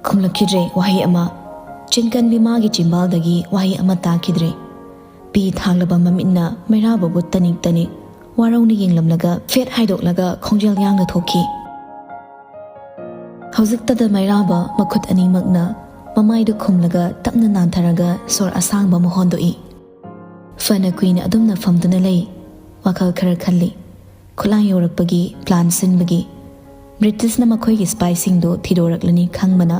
ꯈꯨꯝꯂꯛꯈꯤꯗ꯭ꯔꯦ ꯋꯥꯍꯩ ꯑꯃ꯫ ꯆꯤꯟꯀꯟꯕꯤ ꯃꯥꯒꯤ ꯆꯤꯝꯕꯥꯜꯗꯒꯤ ꯋꯥꯍꯩ ꯑꯃ ꯇꯥꯈꯤꯗ꯭ꯔꯦ꯫ ꯄꯤ ꯊꯥꯡꯂꯕ ꯃꯃꯤꯠꯅ ꯃꯩꯔꯥꯕꯕꯨ ꯇꯅꯤꯛ ꯇꯅꯤꯛ ꯋꯥꯔꯧꯅ ꯌꯦꯡꯂꯝꯂꯒ ꯐꯦꯠ ꯍꯥꯏꯗꯣꯛꯂꯒ ꯈꯣꯡꯖꯦꯜ ꯌꯥꯡꯅ ꯊꯣꯛꯈꯤ꯫ ꯍꯧꯖꯤꯛꯇꯗ ꯃꯩꯔꯥꯕ ꯃꯈꯨꯠ ꯑꯅꯤꯃꯛꯅ ꯃꯃꯥꯏꯗꯨ ꯈꯨꯝꯂꯒ ꯇꯞꯅ ꯅꯥꯟꯊꯔꯒ ꯁꯣꯔ ꯑꯁꯥꯡꯕ ꯑꯃ ꯍꯣꯟꯗꯣꯛꯏ꯫ ꯐꯅ ꯀꯨꯏꯅ ꯑꯗꯨꯝꯅ ꯐꯝꯗꯨꯅ ꯂꯩ꯫ ꯋꯥꯈꯜ ꯈꯔ ꯈꯜꯂꯤ꯫ ꯈꯨꯠꯂꯥꯡ ꯌꯧꯔꯛꯄꯒꯤ ꯄ꯭ꯂꯥꯟ ꯁꯤꯟꯕꯒꯤ꯫ ꯕ꯭ꯔꯤꯇꯤꯁꯅ ꯃꯈꯣꯏꯒꯤ ꯁ꯭ꯄꯥꯏꯁꯤꯡꯗꯨ ꯊꯤꯗꯣꯔꯛꯂꯅꯤ ꯈꯪꯕꯅ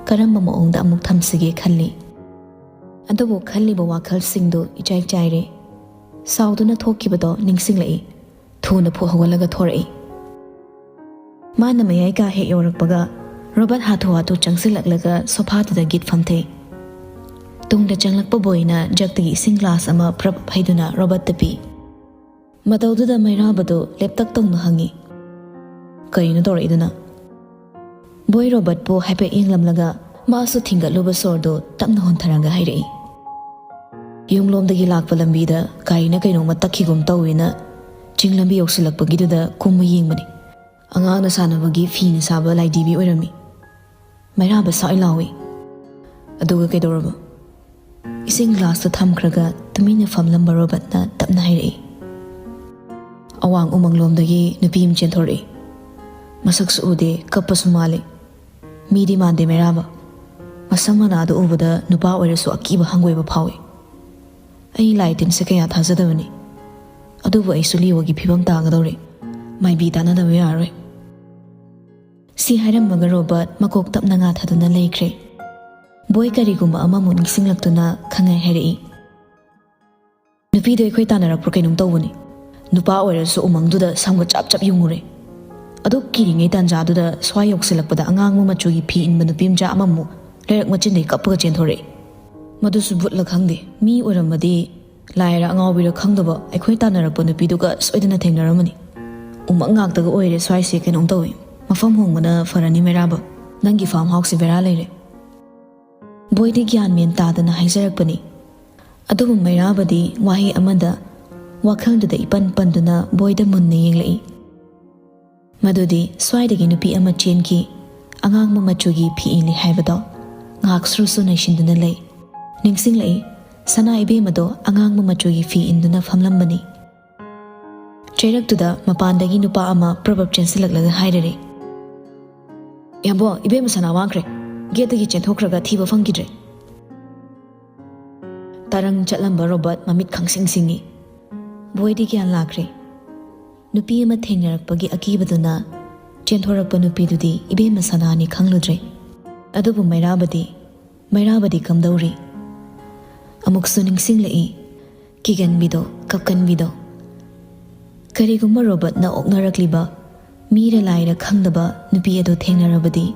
ꯀꯔꯝꯕ ꯃꯑꯣꯡꯗ ꯑꯃꯨꯛ ꯊꯝꯁꯤꯒꯦ ꯈꯜꯂꯤ꯫ ꯑꯗꯨꯕꯨ ꯈꯜꯂꯤꯕ ꯋꯥꯈꯜꯁꯤꯡꯗꯨ ꯏꯆꯥꯏ ꯆꯥꯏꯔꯦ꯫ ꯁꯥꯎꯗꯨꯅ ꯊꯣꯛꯈꯤꯕꯗꯣ ꯅꯤꯡꯁꯤꯡꯂꯛꯏ꯫ ꯊꯨꯅ ꯐꯨꯛ ꯍꯧꯒꯠꯂꯒ ꯊꯣꯔꯛꯏ꯫ ꯃꯥꯅ ꯃꯌꯥꯏ ꯀꯥ ꯍꯦꯛ ꯌꯧꯔꯛꯄꯒ ꯔꯣꯕꯔꯠ ꯍꯥꯊꯨ ꯍꯥꯊꯨ ꯆꯪꯁꯤꯜꯂꯛꯂꯒ ꯁꯣꯐꯥꯗꯨꯗ ꯒꯤꯠ ꯐꯝꯊꯩ꯫ ꯇꯨꯡꯗ ꯆꯪꯂꯛꯄ ꯕꯣꯏꯅ ꯖꯛꯇꯒꯤ ꯏꯁꯤꯡ ꯒ꯭ꯂꯥꯁ ꯑꯃ ꯄ꯭ꯔꯞ ꯍꯩꯗꯨꯅ ꯔꯣꯕꯔꯠꯇ ꯄꯤ꯫ ꯃꯇꯧꯗꯨꯗ ꯃꯩꯔꯥꯕꯗꯨ ꯂꯦꯞꯇꯛ ꯇꯧꯅ ꯍꯪꯉꯤ, "ꯀꯩꯅꯣ ꯇꯧꯔꯛꯏꯗꯨꯅ?" ꯕꯣꯏ ꯔꯣꯕꯔꯠꯄꯨ ꯍꯥꯏꯐꯦꯠ ꯌꯦꯡꯂꯝꯂꯒ ꯃꯥꯁꯨ ꯊꯤꯡꯒꯠꯂꯨꯕ ꯁꯣꯔꯗꯨ ꯇꯞꯅ ꯍꯣꯟꯊꯔꯒ ꯍꯥꯏꯔꯛꯏ, "ꯌꯨꯝꯂꯣꯝꯗꯒꯤ ꯂꯥꯛꯄ ꯂꯝꯕꯤꯗ ꯒꯥꯔꯤꯅ ꯀꯩꯅꯣꯝꯃ ꯇꯛꯈꯤꯒꯨꯝ ꯇꯧꯏꯅ ꯆꯤꯡ ꯂꯝꯕꯤ ꯌꯧꯁꯤꯜꯂꯛꯄꯒꯤꯗꯨꯗ ꯀꯨꯝꯃ ꯌꯦꯡꯕꯅꯤ꯫ ꯑꯉꯥꯡꯅ ꯁꯥꯟꯅꯕꯒꯤ ꯐꯤꯅ ꯁꯥꯕ ꯂꯥꯏꯙꯤꯕꯤ ꯑꯣꯏꯔꯝꯃꯤ꯫" ꯃꯩꯔꯥꯕ ꯁꯥꯎꯏ ꯂꯥꯎꯏ꯫ "ꯑꯗꯨꯒ ꯀꯩꯗꯧꯔꯕ?" ꯏꯁꯤꯡ ꯒ꯭ꯂꯥꯁꯇꯨ ꯊꯝꯈ꯭ꯔꯒ ꯇꯨꯃꯤꯟꯅ ꯐꯝꯂꯝꯕ ꯔꯣꯕꯔꯠꯅ ꯇꯞꯅ ꯍꯥꯏꯔꯛꯏ, "ꯑꯋꯥꯡ ꯎꯃꯪꯂꯣꯝꯗꯒꯤ ꯅꯨꯄꯤ ꯑꯃ ꯆꯦꯟꯊꯣꯔꯛꯏ꯫ ꯃꯁꯛꯁꯨ ꯎꯗꯦ, ꯀꯞꯄꯁꯨ ꯃꯥꯜꯂꯤ꯫ ꯃꯤꯗꯤ ꯃꯥꯟꯗꯦ ꯃꯩꯔꯥꯕ꯫ ꯃꯁꯝ ꯃꯅꯥꯗꯨ ꯎꯕꯗ ꯅꯨꯄꯥ ꯑꯣꯏꯔꯁꯨ ꯑꯀꯤꯕ ꯍꯪꯒꯣꯏꯕ ꯐꯥꯎꯏ꯫ ꯑꯩ ꯂꯥꯏ ꯇꯤꯟꯁꯦ ꯀꯌꯥ ꯊꯥꯖꯗꯕꯅꯤ꯫ ꯑꯗꯨꯕꯨ ꯑꯩꯁꯨ ꯂꯤꯑꯣꯒꯤ ꯐꯤꯕꯝ ꯇꯥꯒꯗꯧꯔꯦ꯫ ꯃꯥꯏꯕꯤ ꯇꯥꯟꯅꯗꯕ ꯌꯥꯔꯔꯣꯏ꯫" ꯁꯤ ꯍꯥꯏꯔꯝꯃꯒ ꯔꯣꯕꯔꯠ ꯃꯀꯣꯛ ꯇꯞꯅ ꯉꯥꯊꯗꯨꯅ ꯂꯩꯈ꯭ꯔꯦ꯫ ꯕꯣꯏ ꯀꯔꯤꯒꯨꯝꯕ ꯑꯃꯃꯨꯛ ꯅꯤꯡꯁꯤꯡꯂꯛꯇꯨꯅ ꯈꯪꯉꯥꯏ ꯍꯥꯏꯔꯛꯏ, "ꯅꯨꯄꯤꯗꯣ ꯑꯩꯈꯣꯏ ꯇꯥꯟꯅꯔꯛꯄ꯭ꯔꯥ ꯀꯩꯅꯣꯝ ꯇꯧꯕꯅꯤ꯫ ꯅꯨꯄꯥ ꯑꯣꯏꯔꯁꯨ ꯎꯃꯪꯗꯨꯗ ꯁꯝꯒ ꯆꯞ ꯆꯞ ꯌꯨꯡꯉꯨꯔꯦ꯫ ꯑꯗꯨ ꯀꯤꯔꯤꯉꯩ ꯇꯥꯟꯖꯥꯗꯨꯗ ꯁ꯭ꯋꯥꯏ ꯌꯧꯁꯤꯜꯂꯛꯄꯗ ꯑꯉꯥꯡꯕ ꯃꯆꯨꯒꯤ ꯐꯤ ꯏꯟꯕ ꯅꯨꯄꯤ ꯃꯆꯥ ꯑꯃꯃꯨꯛ ꯂꯩꯔꯛ ꯃꯆꯤꯟꯗꯒꯤ ꯀꯞꯄꯒ ꯆꯦꯟꯊꯣꯔꯛꯏ꯫ ꯃꯗꯨꯁꯨ ꯚꯨꯠꯂ ꯈꯪꯗꯦ, ꯃꯤ ꯑꯣꯏꯔꯝꯃꯗꯤ ꯂꯥꯏꯔ ꯑꯉꯥꯎꯕꯤꯔ ꯈꯪꯗꯕ ꯑꯩꯈꯣꯏ ꯇꯥꯟꯅꯔꯛꯄ ꯅꯨꯄꯤꯗꯨꯒ ꯁꯣꯏꯗꯅ ꯊꯦꯡꯅꯔꯝꯃꯅꯤ꯫ ꯎꯃꯪ ꯉꯥꯛꯇꯒ ꯑꯣꯏꯔꯦ ꯁ꯭ꯋꯥꯏꯁꯦ, ꯀꯩꯅꯣꯝ ꯇꯧꯏ꯫ ꯃꯐꯝ ꯍꯣꯡꯕꯅ ꯐꯔꯅꯤ ꯃꯩꯔꯥꯕ꯫ ꯅꯪꯒꯤ ꯐꯥꯔꯝ ꯍꯥꯎꯁꯁꯦ ꯕꯦꯔꯥ ꯂꯩꯔꯦ꯫" ꯕꯣꯏꯗꯤ ꯒ꯭ꯌꯥꯟ ꯃꯦꯟ ꯇꯥꯗꯅ ꯍꯥꯏꯖꯔꯛꯄꯅꯤ꯫ ꯑꯗꯨꯕꯨ ꯃꯩꯔꯥꯕꯗꯤ ꯋꯥꯍꯩ ꯑꯃꯗ ꯋꯥꯈꯜꯗꯨꯗ ꯏꯄꯟ ꯄꯟꯗꯨꯅ ꯕꯣꯏꯗ ꯃꯨꯟꯅ ꯌꯦꯡꯂꯛꯏ꯫ ꯃꯗꯨꯗꯤ ꯁ꯭ꯋꯥꯏꯗꯒꯤ ꯅꯨꯄꯤ ꯑꯃ ꯆꯦꯟꯈꯤ, ꯑꯉꯥꯡꯕ ꯃꯆꯨꯒꯤ ꯐꯤ ꯏꯜꯂꯤ ꯍꯥꯏꯕꯗꯣ꯫ ꯉꯥꯏꯍꯥꯛ ꯁꯨꯔꯨꯁꯨ ꯅꯩꯁꯤꯟꯗꯨꯅ ꯂꯩ꯫ ꯅꯤꯡꯁꯤꯡꯂꯛꯏ, ꯁꯅꯥ ꯏꯕꯦꯝꯃꯗꯣ ꯑꯉꯥꯡꯕ ꯃꯆꯨꯒꯤ ꯐꯤ ꯏꯟꯗꯨꯅ ꯐꯝꯂꯝꯕꯅꯤ꯫ ꯆꯩꯔꯛꯇꯨꯗ ꯃꯄꯥꯟꯗꯒꯤ ꯅꯨꯄꯥ ꯑꯃ ꯄ꯭ꯔꯕꯞ ꯆꯦꯟꯁꯤꯜꯂꯛꯂꯒ ꯍꯥꯏꯔꯔꯦ, "ꯌꯥꯝꯕꯣ, ꯏꯕꯦꯝꯃ ꯁꯅꯥ ꯃꯥꯡꯈ꯭ꯔꯦ꯫ ꯒꯦꯠꯇꯒꯤ ꯆꯦꯟꯊꯣꯛꯈ꯭ꯔꯒ ꯊꯤꯕ ꯐꯪꯈꯤꯗ꯭ꯔꯦ꯫" ꯇꯔꯪ ꯆꯠꯂꯝꯕ ꯔꯣꯕꯔꯠ ꯃꯃꯤꯠ ꯈꯪꯁꯤꯡ ꯁꯤꯡꯏ꯫ ꯕꯣꯏꯗꯤ ꯒ꯭ꯌꯥꯟ ꯂꯥꯛꯈ꯭ꯔꯦ꯫ ꯅꯨꯄꯤ ꯑꯃ ꯊꯦꯡꯅꯔꯛꯄꯒꯤ ꯑꯀꯤꯕꯗꯨꯅ ꯆꯦꯟꯊꯣꯔꯛꯄ ꯅꯨꯄꯤꯗꯨꯗꯤ ꯏꯕꯦꯝꯃ ꯁꯅꯥꯅꯤ ꯈꯪꯂꯨꯗ꯭ꯔꯦ꯫ ꯑꯗꯨꯕꯨ ꯃꯩꯔꯥꯕꯗꯤ, ꯃꯩꯔꯥꯕꯗꯤ ꯀꯝꯗꯧꯔꯤ? ꯑꯃꯨꯛꯁꯨ ꯅꯤꯡꯁꯤꯡꯂꯛꯏ ꯀꯤꯒꯟꯕꯤꯗꯣ, ꯀꯞꯀꯟꯕꯤꯗꯣ꯫ ꯀꯔꯤꯒꯨꯝꯕ ꯔꯣꯕꯔꯠꯅ ꯑꯣꯛꯅꯔꯛꯂꯤꯕ ꯃꯤꯔ ꯂꯥꯏꯔ ꯈꯪꯗꯕ ꯅꯨꯄꯤ ꯑꯗꯨ ꯊꯦꯡꯅꯔꯕꯗꯤ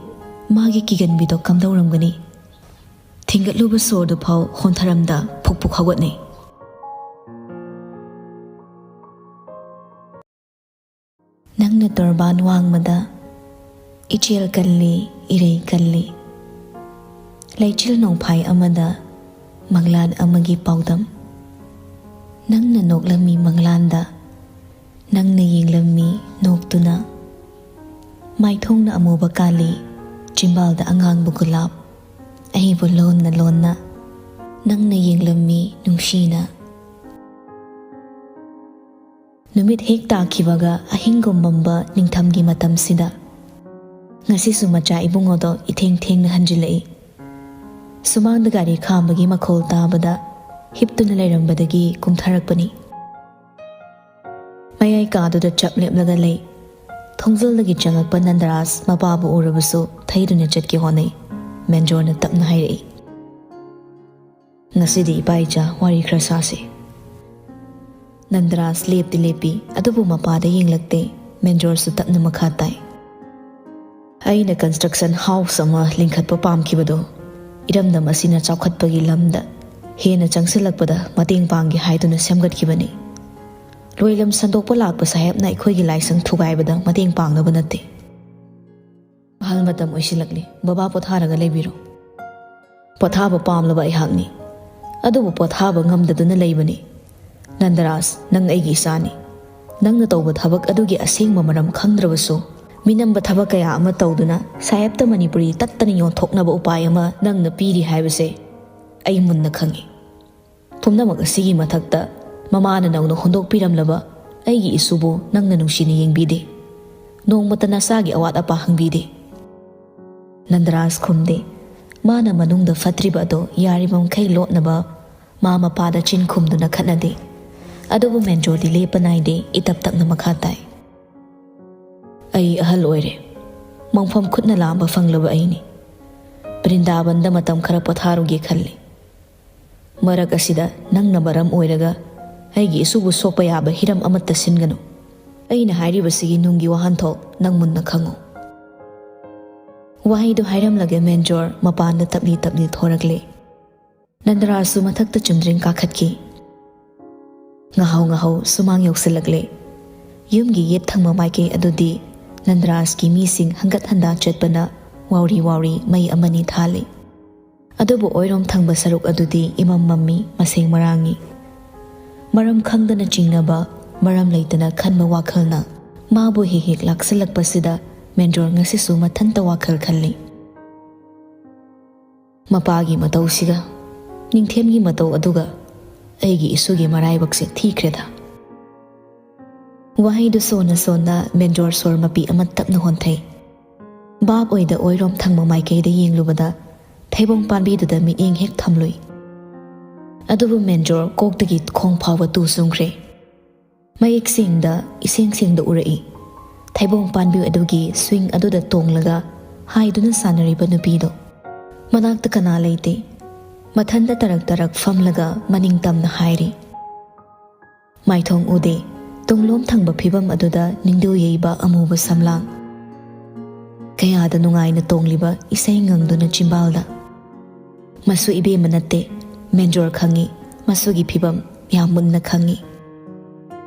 ꯃꯥꯒꯤ ꯀꯤꯒꯟꯕꯤꯗꯣ ꯀꯝꯗꯧꯔꯝꯒꯅꯤ? ꯊꯤꯡꯒꯠꯂꯨꯕ ꯁꯣꯔꯗꯨ ꯐꯥꯎ ꯍꯣꯟꯊꯔꯝꯗ ꯐꯨꯛ ꯐꯨꯛ ꯍꯧꯒꯠꯅꯩ꯫ ꯅꯪꯅ ꯇꯣꯔꯕꯥꯟ ꯋꯥꯡꯃꯗ ꯏꯆꯦꯜ ꯀꯜꯂꯤ, ꯏꯔꯩ ꯀꯜꯂꯤ꯫ ꯂꯩꯆꯤꯜ ꯅꯣꯡꯐꯥꯏ ꯑꯃꯗ ꯃꯪꯂꯥꯟ ꯑꯃꯒꯤ ꯄꯥꯎꯗꯝ꯫ ꯅꯪꯅ ꯅꯣꯛꯂꯝꯃꯤ ꯃꯪꯂꯥꯟꯗ, ꯅꯪꯅ ꯌꯦꯡꯂꯝꯃꯤ ꯅꯣꯛꯇꯨꯅ꯫ ꯃꯥꯏꯊꯣꯡꯅ ꯑꯃꯨꯕ ꯀꯥꯂꯤ, ꯆꯤꯝꯕꯥꯜꯗ ꯑꯉꯥꯡꯕ ꯒꯨꯂꯥꯞ꯫ ꯑꯩꯕꯨ ꯂꯣꯟꯅ ꯂꯣꯟꯅ ꯅꯪꯅ ꯌꯦꯡꯂꯝꯃꯤ ꯅꯨꯡꯁꯤꯅ꯫ ꯅꯨꯃꯤꯠ ꯍꯦꯛ ꯇꯥꯈꯤꯕꯒ ꯑꯍꯤꯡꯒꯨꯝ ꯃꯝꯕ ꯅꯤꯡꯊꯝꯒꯤ ꯃꯇꯝꯁꯤꯗ ꯉꯁꯤꯁꯨ ꯃꯆꯥ ꯏꯕꯨꯡꯉꯣꯗꯣ ꯏꯊꯦꯡ ꯊꯦꯡꯅ ꯍꯟꯖꯤꯜꯂꯛꯏ꯫ ꯁꯨꯃꯥꯡꯗ ꯒꯥꯔꯤ ꯈꯥꯝꯕꯒꯤ ꯃꯈꯣꯜ ꯇꯥꯕꯗ ꯍꯤꯞꯇꯨꯅ ꯂꯩꯔꯝꯕꯗꯒꯤ ꯀꯨꯝꯊꯔꯛꯄꯅꯤ꯫ ꯃꯌꯥꯏ ꯀꯥꯗꯨꯗ ꯆꯞ ꯂꯦꯞꯂꯒ ꯂꯩ꯫ ꯊꯣꯡꯖꯜꯗꯒꯤ ꯆꯪꯉꯛꯄ ꯅꯟꯗꯔꯥꯖ ꯃꯄꯥꯕꯨ ꯎꯔꯕꯁꯨ ꯊꯩꯗꯨꯅ ꯆꯠꯀꯦ ꯍꯣꯠꯅꯩ꯫ ꯃꯦꯟꯖꯣꯔꯅ ꯇꯞꯅ ꯍꯥꯏꯔꯛꯏ, "ꯉꯁꯤꯗꯤ ꯏꯄꯥ ꯏꯆꯥ ꯋꯥꯔꯤ ꯈꯔ ꯁꯥꯁꯤ꯫" ꯅꯟꯗꯔꯥꯖ ꯂꯦꯞꯇꯤ ꯂꯦꯞꯄꯤ, ꯑꯗꯨꯕꯨ ꯃꯄꯥꯗ ꯌꯦꯡꯂꯛꯇꯦ꯫ ꯃꯦꯟꯖꯣꯔꯁꯨ ꯇꯞꯅ ꯃꯈꯥ ꯇꯥꯏ, "ꯑꯩꯅ construction house ꯑꯃ ꯂꯤꯡꯈꯠꯄ ꯄꯥꯝꯈꯤꯕꯗꯣ ꯏꯔꯝꯗꯝ ꯑꯁꯤꯅ ꯆꯥꯎꯈꯠꯄꯒꯤ ꯂꯝꯗ ꯍꯦꯟꯅ ꯆꯪꯁꯤꯜꯂꯛꯄꯗ ꯃꯇꯦꯡ ꯄꯥꯡꯒꯦ ꯍꯥꯏꯗꯨꯅ ꯁꯦꯝꯒꯠꯈꯤꯕꯅꯤ꯫ ꯂꯣꯏꯂꯝ ꯁꯟꯗꯣꯛꯄ ꯂꯥꯛꯄ ꯁꯥꯍꯦꯕꯅ ꯑꯩꯈꯣꯏꯒꯤ ꯂꯥꯏꯁꯪ ꯊꯨꯒꯥꯏꯕꯗ ꯃꯇꯦꯡ ꯄꯥꯡꯅꯕ ꯅꯠꯇꯦ꯫" "ꯑꯍꯜ ꯃꯇꯝ ꯑꯣꯏꯁꯤꯜꯂꯛꯂꯤ, ꯕꯕꯥ ꯄꯣꯊꯥꯔꯒ ꯂꯩꯕꯤꯔꯣ꯫" "ꯄꯣꯊꯥꯕ ꯄꯥꯝꯂꯕ ꯑꯩꯍꯥꯛꯅꯤ, ꯑꯗꯨꯕꯨ ꯄꯣꯊꯥꯕ ꯉꯝꯗꯗꯨꯅ ꯂꯩꯕꯅꯤ꯫ ꯅꯟꯗꯔꯥꯖ, ꯅꯪ ꯑꯩꯒꯤ ꯏꯆꯥꯅꯤ꯫ ꯅꯪꯅ ꯇꯧꯕ ꯊꯕꯛ ꯑꯗꯨꯒꯤ ꯑꯁꯦꯡꯕ ꯃꯔꯝ ꯈꯪꯗ꯭ꯔꯕꯁꯨ, ꯃꯤꯅꯝꯕ ꯊꯕꯛ ꯀꯌꯥ ꯑꯃ ꯇꯧꯗꯨꯅ ꯁꯥꯍꯦꯕꯇ ꯃꯅꯤꯄꯨꯔꯤ ꯇꯠꯇꯅ ꯌꯣꯟꯊꯣꯛꯅꯕ ꯎꯄꯥꯏ ꯑꯃ ꯅꯪꯅ ꯄꯤꯔꯤ ꯍꯥꯏꯕꯁꯦ ꯑꯩ ꯃꯨꯟꯅ ꯈꯪꯏ꯫ ꯄꯨꯝꯅꯃꯛ ꯑꯁꯤꯒꯤ ꯃꯊꯛꯇ, ꯃꯃꯥꯅ ꯅꯧꯅ ꯍꯨꯟꯗꯣꯛꯄꯤꯔꯝꯂꯕ ꯑꯩꯒꯤ ꯏꯁꯨꯕꯨ ꯅꯪꯅ ꯅꯨꯡꯁꯤꯅ ꯌꯦꯡꯕꯤꯗꯦ꯫ ꯅꯣꯡꯃꯇ ꯅꯆꯥꯒꯤ ꯑꯋꯥꯠ ꯑꯄꯥ ꯍꯪꯕꯤꯗꯦ꯫" ꯅꯟꯗꯔꯥꯖ ꯈꯨꯝꯗꯦ꯫ ꯃꯥꯅ ꯃꯅꯨꯡꯗ ꯐꯠꯇ꯭ꯔꯤꯕ ꯑꯗꯣ ꯌꯥꯔꯤꯕ ꯃꯈꯩ ꯂꯣꯠꯅꯕ ꯃꯥ ꯃꯄꯥꯗ ꯆꯤꯟ ꯈꯨꯝꯗꯨꯅ ꯈꯠꯅꯗꯦ꯫ ꯑꯗꯨꯕꯨ ꯃꯦꯟꯖꯣꯔꯗꯤ ꯂꯦꯞꯄ ꯅꯥꯏꯗꯦ, ꯏꯇꯞ ꯇꯞꯅ ꯃꯈꯥ ꯇꯥꯏ, "ꯑꯩ ꯑꯍꯜ ꯑꯣꯏꯔꯦ꯫ ꯃꯣꯡꯐꯝ ꯈꯨꯠꯅ ꯂꯥꯝꯕ ꯐꯪꯂꯕ ꯑꯩꯅꯤ꯫ ꯕ꯭ꯔꯤꯟꯗꯥꯕꯟꯗ ꯃꯇꯝ ꯈꯔ ꯄꯣꯊꯥꯔꯨꯒꯦ ꯈꯜꯂꯤ꯫ ꯃꯔꯛ ꯑꯁꯤꯗ ꯅꯪꯅ ꯃꯔꯝ ꯑꯣꯏꯔꯒ ꯑꯩꯒꯤ ꯏꯁꯨꯕꯨ ꯁꯣꯛꯄ ꯌꯥꯕ ꯍꯤꯔꯝ ꯑꯃꯠꯇ ꯁꯤꯟꯒꯅꯨ꯫ ꯑꯩꯅ ꯍꯥꯏꯔꯤꯕꯁꯤꯒꯤ ꯅꯨꯡꯒꯤ ꯋꯥꯍꯟꯊꯣꯛ ꯅꯪ ꯃꯨꯟꯅ ꯈꯪꯉꯨ꯫ ꯋꯥꯍꯩꯗꯨ ꯍꯥꯏꯔꯝꯂꯒ ꯃꯦꯟꯖꯣꯔ ꯃꯄꯥꯟꯗ ꯇꯞꯂꯤ ꯇꯞꯂꯤ ꯊꯣꯔꯛꯂꯦ꯫ ꯅꯟꯗꯔꯥꯖꯁꯨ ꯃꯊꯛꯇ ꯆꯨꯝꯗ꯭ꯔꯤꯡ ꯀꯥꯈꯠꯈꯤ꯫ ꯉꯥꯍꯧ ꯉꯥꯍꯧ ꯁꯨꯃꯥꯡ ꯌꯧꯁꯤꯜꯂꯛꯂꯦ꯫ ꯌꯨꯝꯒꯤ ꯌꯦꯠ ꯊꯪꯕ ꯃꯥꯏꯀꯩ ꯑꯗꯨꯗꯤ ꯅꯟꯗꯔꯥꯖꯀꯤ ꯃꯤꯁꯤꯡ ꯍꯟꯒꯠ ꯍꯟꯗꯥ ꯆꯠꯄꯅ ꯋꯥꯎꯔꯤ ꯋꯥꯎꯔꯤ ꯃꯩ ꯑꯃꯅꯤ ꯊꯥꯜꯂꯤ꯫ ꯑꯗꯨꯕꯨ ꯑꯣꯏꯔꯣꯝ ꯊꯪꯕ ꯁꯔꯨꯛ ꯑꯗꯨꯗꯤ ꯏꯃꯝ ꯃꯝꯃꯤ, ꯃꯁꯦꯡ ꯃꯔꯥꯡꯉꯤ꯫ ꯃꯔꯝ ꯈꯪꯗꯅ ꯆꯤꯡꯅꯕ, ꯃꯔꯝ ꯂꯩꯇꯅ ꯈꯟꯕ ꯋꯥꯈꯜꯅ ꯃꯥꯕꯨ ꯍꯦꯛ ꯍꯦꯛ ꯂꯥꯛꯁꯤꯜꯂꯛꯄꯁꯤꯗ ꯃꯦꯟꯖꯣꯔ ꯉꯁꯤꯁꯨ ꯃꯊꯟꯇ ꯋꯥꯈꯜ ꯈꯜꯂꯤ꯫ ꯃꯄꯥꯒꯤ ꯃꯇꯧꯁꯤꯒ ꯅꯤꯡꯊꯦꯝꯒꯤ ꯃꯇꯧ ꯑꯗꯨꯒ ꯑꯩꯒꯤ ꯏꯁꯨꯒꯤ ꯃꯔꯥꯏꯕꯛꯁꯦ ꯊꯤꯈ꯭ꯔꯦꯗ꯫ ꯋꯥꯍꯩꯗꯨ ꯁꯣꯟꯅ ꯁꯣꯟꯅ ꯃꯦꯟꯖꯣꯔ ꯁꯣꯔ ꯃꯄꯤ ꯑꯃ ꯇꯞꯅ ꯍꯣꯟꯊꯩ꯫ ꯚꯥꯞ ꯑꯣꯏꯗ ꯑꯣꯏꯔꯣꯝ ꯊꯪꯕ ꯃꯥꯏꯀꯩꯗ ꯌꯦꯡꯂꯨꯕꯗ ꯊꯩꯕꯣꯡ ꯄꯥꯝꯕꯤꯗꯨꯗ ꯃꯤꯠꯌꯦꯡ ꯍꯦꯛ ꯊꯝꯂꯨꯏ꯫ ꯑꯗꯨꯕꯨ ꯃꯦꯟꯖꯣꯔ ꯀꯣꯛꯇꯒꯤ ꯈꯣꯡ ꯐꯥꯎꯕ ꯇꯨ ꯆꯨꯡꯈ꯭ꯔꯦ꯫ ꯃꯌꯦꯛ ꯁꯦꯡꯗ, ꯏꯁꯦꯡ ꯁꯦꯡꯗ ꯎꯔꯛꯏ꯫ ꯊꯩꯕꯣꯡ ꯄꯥꯝꯕꯤ ꯑꯗꯨꯒꯤ ꯁ꯭ꯋꯤꯡ ꯑꯗꯨꯗ ꯇꯣꯡꯂꯒ ꯍꯥꯏꯗꯨꯅ ꯁꯥꯟꯅꯔꯤꯕ ꯅꯨꯄꯤꯗꯣ꯫ ꯃꯅꯥꯛꯇ ꯀꯅꯥ ꯂꯩꯇꯦ꯫ ꯃꯊꯟꯇ ꯇꯔꯛ ꯇꯔꯛ ꯐꯝꯂꯒ ꯃꯅꯤꯡ ꯇꯝꯅ ꯍꯥꯏꯔꯤ꯫ ꯃꯥꯏꯊꯣꯡ ꯎꯗꯦ꯫ ꯇꯨꯡꯂꯣꯝ ꯊꯪꯕ ꯐꯤꯕꯝ ꯑꯗꯨꯗ ꯅꯤꯡꯗꯨ ꯌꯩꯕ ꯑꯃꯨꯕ ꯁꯝꯂꯥꯡ꯫ ꯀꯌꯥꯗ ꯅꯨꯡꯉꯥꯏꯅ ꯇꯣꯡꯂꯤꯕ ꯏꯁꯩ ꯉꯪꯗꯨꯅ ꯆꯤꯝꯕꯥꯜꯗ꯫ ꯃꯁꯨ ꯏꯕꯦꯝꯃ ꯅꯠꯇꯦ, ꯃꯦꯟꯖꯣꯔ ꯈꯪꯏ, ꯃꯁꯨꯒꯤ ꯐꯤꯕꯝ ꯌꯥꯝ ꯃꯨꯟꯅ ꯈꯪꯏ꯫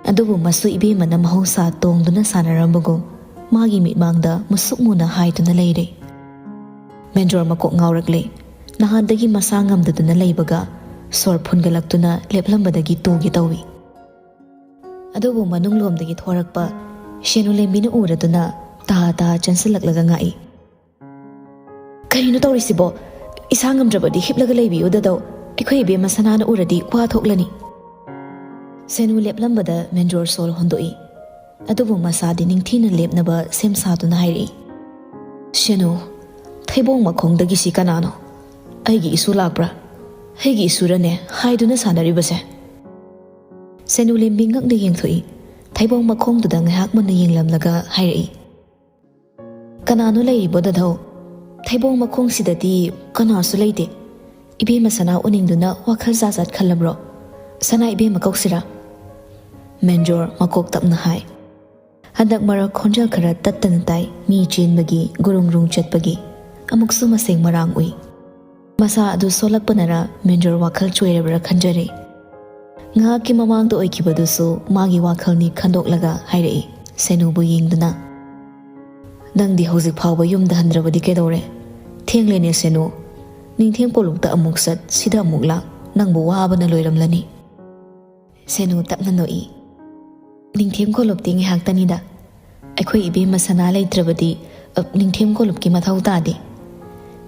ꯑꯗꯨꯕꯨ ꯃꯁꯨ ꯏꯕꯦꯝꯃꯅ ꯃꯍꯧꯁꯥ ꯇꯣꯡꯗꯨꯅ ꯁꯥꯟꯅꯔꯝꯕꯒꯨꯝ ꯃꯥꯒꯤ ꯃꯤꯠꯃꯥꯡꯗ ꯃꯨꯁꯨꯛ ꯃꯨꯅ ꯍꯥꯏꯗꯨꯅ ꯂꯩꯔꯦ꯫ ꯃꯦꯟꯖꯣꯔ ꯃꯀꯣꯛ ꯉꯥꯎꯔꯛꯂꯦ꯫ ꯅꯍꯥꯟꯗꯒꯤ ꯃꯁꯥ ꯉꯝꯗꯗꯨꯅ ꯂꯩꯕꯒ ꯁꯣꯔ ꯐꯨꯟꯒꯠꯂꯛꯇꯨꯅ ꯂꯦꯞꯂꯝꯕꯗꯒꯤ ꯇꯨꯒꯦ ꯇꯧꯏ꯫ ꯑꯗꯨꯕꯨ ꯃꯅꯨꯡꯂꯣꯝꯗꯒꯤ ꯊꯣꯔꯛꯄ ꯁꯦꯅꯨꯂꯦꯝꯕꯤꯅ ꯎꯔꯗꯨꯅ ꯇꯥ ꯇꯥ ꯆꯪꯁꯤꯜꯂꯛꯂꯒ ꯉꯥꯛꯏ꯫ "ꯀꯔꯤꯅꯣ ꯇꯧꯔꯤꯁꯤꯕꯣ? ꯏꯁꯥ ꯉꯝꯗ꯭ꯔꯕꯗꯤ ꯍꯤꯞꯂꯒ ꯂꯩꯕꯤꯌꯨ ꯗꯥꯗꯥꯎ꯫ ꯑꯩꯈꯣꯏ ꯏꯕꯦꯝꯃ ꯁꯅꯥꯅ ꯎꯔꯗꯤ ꯋꯥ ꯊꯣꯛꯂꯅꯤ꯫" ꯁꯦꯅꯨ ꯂꯦꯞꯂꯝꯕꯗ ꯃꯦꯟꯖꯣꯔ ꯁꯣꯔ ꯍꯣꯟꯗꯣꯛꯏ꯫ ꯑꯗꯨꯕꯨ ꯃꯁꯥꯗꯤ ꯅꯤꯡꯊꯤꯅ ꯂꯦꯞꯅꯕ ꯁꯦꯝ ꯁꯥꯗꯨꯅ ꯍꯥꯏꯔꯛꯏ, "ꯁꯦꯅꯨ, ꯊꯩꯕꯣꯡ ꯃꯈꯣꯡꯗꯒꯤꯁꯤ ꯀꯅꯥꯅꯣ? ꯑꯩꯒꯤ ꯏꯁꯨ ꯂꯥꯛꯄ꯭ꯔꯥ? ꯑꯩꯒꯤ ꯏꯁꯨꯔꯅꯦ ꯍꯥꯏꯗꯨꯅ ꯁꯥꯟꯅꯔꯤꯕꯁꯦ?" ꯁꯦꯅꯨ ꯂꯦꯝꯕꯤ ꯉꯛꯅ ꯌꯦꯡꯊꯣꯛꯏ꯫ ꯊꯩꯕꯣꯡ ꯃꯈꯣꯡꯗꯨꯗ ꯉꯥꯏꯍꯥꯛ ꯃꯨꯟꯅ ꯌꯦꯡꯂꯝꯂꯒ ꯍꯥꯏꯔꯛꯏ, "ꯀꯅꯥꯅꯣ ꯂꯩꯔꯤꯕꯣ ꯗꯥꯗꯥꯎ? ꯊꯩꯕꯣꯡ ꯃꯈꯣꯡꯁꯤꯗꯗꯤ ꯀꯅꯥꯁꯨ ꯂꯩꯇꯦ꯫ "ꯏꯕꯦꯝꯃ ꯁꯅꯥ ꯎꯅꯤꯡꯗꯨꯅ ꯋꯥꯈꯜ ꯖꯥꯠ ꯖꯥꯠ ꯈꯜꯂꯕ꯭ꯔꯣ? ꯁꯅꯥ ꯏꯕꯦꯝꯃ ꯀꯧꯁꯤꯔꯥ?" ꯃꯦꯟꯖꯣꯔ ꯃꯀꯣꯛ ꯇꯞꯅ ꯍꯥꯏ꯫ ꯍꯟꯗꯛ ꯃꯔꯛ ꯈꯣꯟꯖꯦꯜ ꯈꯔ ꯇꯠꯇꯅ ꯇꯥꯏ, ꯃꯤ ꯆꯦꯟꯕꯒꯤ, ꯒꯨꯔꯨꯡ ꯒꯨꯔꯨꯡ ꯆꯠꯄꯒꯤ꯫ ꯑꯃꯨꯛꯁꯨ ꯃꯁꯦꯡ ꯃꯔꯥꯡ ꯎꯏ꯫ ꯃꯁꯥ ꯑꯗꯨ ꯁꯣꯜꯂꯛꯄꯅꯔ ꯃꯦꯟꯖꯣꯔ ꯋꯥꯈꯜ ꯆꯣꯏꯔꯕ꯭ꯔꯥ ꯈꯟꯖꯔꯦ꯫ ꯉꯥꯏꯍꯥꯛꯀꯤ ꯃꯃꯥꯡꯗ ꯑꯣꯏꯈꯤꯕꯗꯨꯁꯨ ꯃꯥꯒꯤ ꯋꯥꯈꯜꯅꯤ ꯈꯟꯗꯣꯛꯂꯒ ꯍꯥꯏꯔꯛꯏ, ꯁꯦꯅꯨꯕꯨ ꯌꯦꯡꯗꯨꯅ꯫ "ꯅꯪꯗꯤ ꯍꯧꯖꯤꯛ ꯐꯥꯎꯕ ꯌꯨꯝꯗ ꯍꯟꯗ꯭ꯔꯕꯗꯤ ꯀꯩꯗꯧꯔꯦ? ꯊꯦꯡꯂꯦꯅꯦ ꯁꯦꯅꯨ꯫ ꯅꯤꯡꯊꯦꯝ ꯀꯣꯂꯨꯞꯇ ꯑꯃꯨꯛ ꯆꯠ, ꯁꯤꯗ ꯑꯃꯨꯛ ꯂꯥꯛ, ꯅꯪꯕꯨ ꯋꯥꯕꯅ ꯂꯣꯏꯔꯝꯂꯅꯤ꯫" ꯁꯦꯅꯨ ꯇꯞꯅ ꯅꯣꯛꯏ꯫ "ꯅꯤꯡꯊꯦꯝ ꯀꯣꯂꯨꯞꯇꯤ ꯉꯥꯏꯍꯥꯛꯇꯅꯤꯗ꯫ ꯑꯩꯈꯣꯏ ꯏꯕꯦꯝꯃ ꯁꯅꯥ ꯂꯩꯇ꯭ꯔꯕꯗꯤ, ꯑ, ꯅꯤꯡꯊꯦꯝ ꯀꯣꯂꯨꯞꯀꯤ ꯃꯊꯧ ꯇꯥꯗꯦ꯫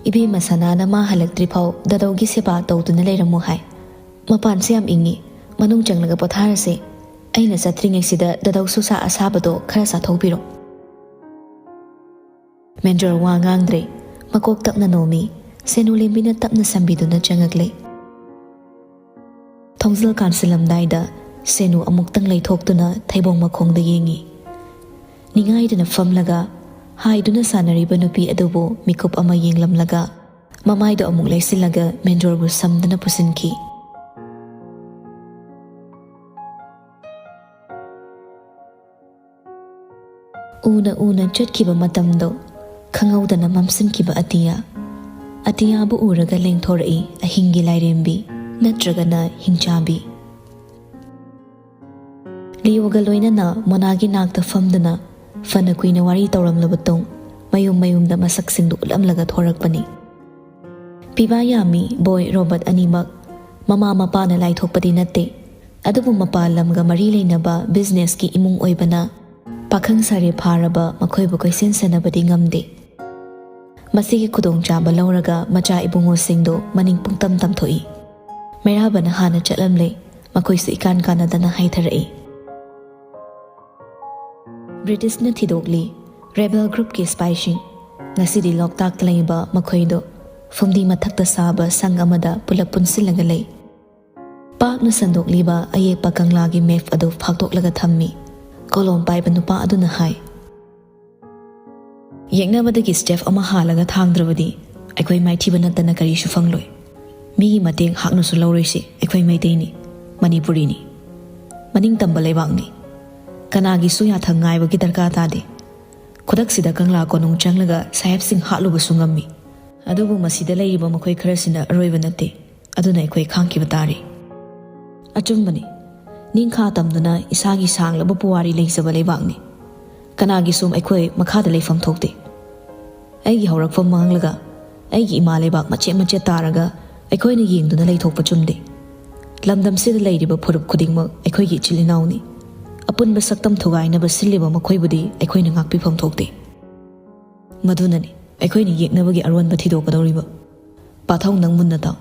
ꯏꯕꯦꯝꯃ ꯁꯅꯥꯅ ꯃꯥ ꯍꯜꯂꯛꯇ꯭ꯔꯤꯐꯥꯎ ꯗꯥꯗꯧꯒꯤ ꯁꯦꯕꯥ ꯇꯧꯗꯨꯅ ꯂꯩꯔꯝꯃꯨ ꯍꯥꯏ꯫ ꯃꯄꯥꯟꯁꯦ ꯌꯥꯝ ꯏꯪꯉꯤ, ꯃꯅꯨꯡ ꯆꯪꯂꯒ ꯄꯣꯊꯥꯔꯁꯦ꯫ ꯑꯩꯅ ꯆꯠꯇ꯭ꯔꯤꯉꯩꯁꯤꯗ ꯗꯥꯗꯧ ꯁꯨꯁꯥ ꯑꯁꯥꯕꯗꯣ ꯈꯔ ꯆꯥꯊꯣꯛꯄꯤꯔꯣ꯫" ꯃꯦꯟꯖꯣꯔ ꯋꯥ ꯉꯥꯡꯗ꯭ꯔꯦ꯫ ꯃꯀꯣꯛ ꯇꯞꯅ ꯅꯣꯝꯃꯤ꯫ ꯁꯦꯅꯨ ꯂꯦꯝꯕꯤꯅ ꯇꯞꯅ ꯁꯝꯕꯤꯗꯨꯅ ꯆꯪꯉꯛꯂꯦ꯫ ꯊꯣꯡꯖꯤꯜ ꯀꯥꯟꯁꯤꯜꯂꯝꯗꯥꯏꯗ ꯁꯦꯅꯨ ꯑꯃꯨꯛꯇꯪ ꯂꯩꯊꯣꯛꯇꯨꯅ ꯊꯩꯕꯣꯡ ꯃꯈꯣꯡꯗ ꯌꯦꯡꯉꯤ꯫ ꯅꯤꯡꯉꯥꯏꯗꯅ ꯐꯝꯂꯒ, ꯍꯥꯏꯗꯨꯅ ꯁꯥꯟꯅꯔꯤꯕ ꯅꯨꯄꯤ ꯑꯗꯨꯕꯨ ꯃꯤꯀꯨꯞ ꯑꯃ ꯌꯦꯡꯂꯝꯂꯒ, ꯃꯃꯥꯏꯗꯣ ꯑꯃꯨꯛ ꯂꯩꯁꯤꯜꯂꯒ ꯃꯦꯟꯖꯣꯔꯕꯨ ꯁꯝꯗꯨꯅ ꯄꯨꯁꯤꯟꯈꯤ꯫ ꯎꯅ ꯎꯅ ꯆꯠꯈꯤꯕ ꯃꯇꯝꯗꯣ ꯈꯪꯍꯧꯗꯅ ꯃꯝꯁꯤꯟꯈꯤꯕ ꯑꯇꯤꯌꯥ꯫ ꯑꯇꯤꯌꯥꯕꯨ ꯎꯔꯒ ꯂꯦꯡꯊꯣꯔꯛꯏ ꯑꯍꯤꯡꯒꯤ ꯂꯥꯏꯔꯦꯝꯕꯤ, ꯅꯠꯇ꯭ꯔꯒꯅ ꯍꯤꯡꯆꯥꯕꯤ꯫ ꯂꯤꯌꯣꯒ ꯂꯣꯏꯅꯅ ꯃꯣꯅꯥꯒꯤ ꯅꯥꯛꯇ ꯐꯝꯗꯨꯅ ꯐꯅ ꯀꯨꯏꯅ ꯋꯥꯔꯤ ꯇꯧꯔꯝꯂꯕ ꯇꯨꯡ, ꯃꯌꯨꯝ ꯃꯌꯨꯝꯗ ꯃꯁꯛꯁꯤꯡꯗꯨ ꯎꯠꯂꯝꯂꯒ ꯊꯣꯔꯛꯄꯅꯤ꯫ ꯄꯤꯕꯥ ꯌꯥꯝꯃꯤ ꯕꯣꯏ ꯔꯣꯕꯔꯠ ꯑꯅꯤꯃꯛ꯫ ꯃꯃꯥ ꯃꯄꯥꯅ ꯂꯥꯏꯊꯣꯛꯄꯗꯤ ꯅꯠꯇꯦ, ꯑꯗꯨꯕꯨ ꯃꯄꯥꯟ ꯂꯝꯒ ꯃꯔꯤ ꯂꯩꯅꯕ ꯕꯤꯖꯤꯅꯦꯁꯀꯤ ꯏꯃꯨꯡ ꯑꯣꯏꯕꯅ ꯄꯥꯈꯪ ꯁꯥꯔꯦ ꯐꯥꯔꯕ ꯃꯈꯣꯏꯕꯨ ꯀꯣꯏꯁꯦꯟ ꯁꯦꯟꯅꯕꯗꯤ ꯉꯝꯗꯦ꯫ ꯃꯁꯤꯒꯤ ꯈꯨꯗꯣꯡꯆꯥꯕ ꯂꯧꯔꯒ ꯃꯆꯥ ꯏꯕꯨꯡꯉꯣꯁꯤꯡꯗꯨ ꯃꯅꯤꯡ ꯄꯨꯡꯇꯝ ꯇꯝꯊꯣꯛꯏ꯫ ꯃꯩꯔꯥꯕꯅ ꯍꯥꯟꯅ ꯆꯠꯂꯝꯂꯦ, ꯃꯈꯣꯏꯁꯨ ꯏꯀꯥꯟ ꯀꯥꯟꯅꯗꯅ ꯍꯥꯏꯊꯔꯛꯏ꯫ ꯕ꯭ꯔꯤꯇꯤꯁꯅ ꯊꯤꯗꯣꯛꯂꯤ, ꯔꯦꯕꯦꯜ ꯒ꯭ꯔꯨꯞꯀꯤ ꯁꯤꯄꯥꯏꯁꯤꯡ꯫ ꯉꯁꯤꯗꯤ ꯂꯣꯛꯇꯥꯛꯇ ꯂꯩꯕ ꯃꯈꯣꯏꯗꯣ ꯐꯨꯝꯗꯤ ꯃꯊꯛꯇ ꯁꯥꯕ ꯁꯪ ꯑꯃꯗ ꯄꯨꯂꯞ ꯄꯨꯟꯁꯤꯜꯂꯒ ꯂꯩ꯫ ꯄꯥꯛꯅ ꯁꯟꯗꯣꯛꯂꯤꯕ ꯑꯌꯦꯛꯄ ꯀꯪꯂꯥꯒꯤ ꯃꯦꯞ ꯑꯗꯨ ꯐꯥꯛꯇꯣꯛꯂꯒ ꯊꯝꯃꯤ꯫ ꯀꯣꯂꯣꯝ ꯄꯥꯏꯕ ꯅꯨꯄꯥ ꯑꯗꯨꯅ ꯍꯥꯏ, "ꯌꯦꯛꯅꯕꯗꯒꯤ ꯁ꯭ꯇꯦꯞ ꯑꯃ ꯍꯥꯜꯂꯒ ꯊꯥꯡꯗ꯭ꯔꯕꯗꯤ ꯑꯩꯈꯣꯏ ꯃꯥꯏꯊꯤꯕ ꯅꯠꯇꯅ ꯀꯔꯤꯁꯨ ꯐꯪꯂꯣꯏ꯫ ꯃꯤꯒꯤ ꯃꯇꯦꯡ ꯍꯥꯛꯅꯁꯨ ꯂꯧꯔꯣꯏꯁꯤ꯫ ꯑꯩꯈꯣꯏ ꯃꯩꯇꯩꯅꯤ, ꯃꯅꯤꯄꯨꯔꯤꯅꯤ, ꯃꯅꯤꯡ ꯇꯝꯕ ꯂꯩꯕꯥꯛꯅꯤ꯫ ꯀꯅꯥꯒꯤꯁꯨ ꯌꯥꯊꯪ ꯉꯥꯏꯕꯒꯤ ꯗꯔꯀꯥꯔ ꯇꯥꯗꯦ꯫ ꯈꯨꯗꯛꯁꯤꯗ ꯀꯪꯂꯥ ꯀꯣꯅꯨꯡ ꯆꯪꯂꯒ ꯁꯥꯍꯦꯕꯁꯤꯡ ꯍꯥꯠꯂꯨꯕꯁꯨ ꯉꯝꯃꯤ꯫ ꯑꯗꯨꯕꯨ ꯃꯁꯤꯗ ꯂꯩꯔꯤꯕ ꯃꯈꯣꯏ ꯈꯔꯁꯤꯅ ꯑꯔꯣꯏꯕ ꯅꯠꯇꯦ꯫ ꯑꯗꯨꯅ ꯑꯩꯈꯣꯏ ꯈꯥꯡꯈꯤꯕ ꯇꯥꯔꯤ꯫ ꯑꯆꯨꯝꯕꯅꯤ, ꯅꯤꯡꯈꯥ ꯇꯝꯗꯨꯅ ꯏꯁꯥꯒꯤ ꯁꯥꯡꯂꯕ ꯄꯨꯋꯥꯔꯤ ꯂꯩꯖꯕ ꯂꯩꯕꯥꯛꯅꯤ꯫ ꯀꯅꯥꯒꯤꯁꯨ ꯑꯩꯈꯣꯏ ꯃꯈꯥꯗ ꯂꯩꯐꯝ ꯊꯣꯛꯇꯦ꯫ ꯑꯩꯒꯤ ꯍꯧꯔꯛꯐꯝ ꯃꯥꯡꯂꯒ ꯑꯩꯒꯤ ꯏꯃꯥ ꯂꯩꯕꯥꯛ ꯃꯆꯦꯠ ꯃꯆꯦꯠ ꯇꯥꯔꯒ ꯑꯩꯈꯣꯏꯅ ꯌꯦꯡꯗꯨꯅ ꯂꯩꯊꯣꯛꯄ ꯆꯨꯝꯗꯦ꯫ ꯂꯝꯗꯝꯁꯤꯗ ꯂꯩꯔꯤꯕ ꯐꯨꯔꯨꯞ ꯈꯨꯗꯤꯡꯃꯛ ꯑꯩꯈꯣꯏꯒꯤ ꯏꯆꯤꯜ ꯏꯅꯥꯎꯅꯤ꯫ ꯑꯄꯨꯟꯕ ꯁꯛꯇꯝ ꯊꯨꯒꯥꯏꯅꯕ ꯁꯤꯜꯂꯤꯕ ꯃꯈꯣꯏꯕꯨꯗꯤ ꯑꯩꯈꯣꯏꯅ ꯉꯥꯛꯄꯤꯐꯝ ꯊꯣꯛꯇꯦ꯫ ꯃꯗꯨꯅꯅꯤ ꯑꯩꯈꯣꯏꯅ ꯌꯦꯛꯅꯕꯒꯤ ꯑꯔꯣꯟꯕ ꯊꯤꯗꯣꯛꯀꯗꯧꯔꯤꯕ꯫ ꯄꯥꯊꯧ, ꯅꯪ ꯃꯨꯟꯅ ꯇꯥꯎ꯫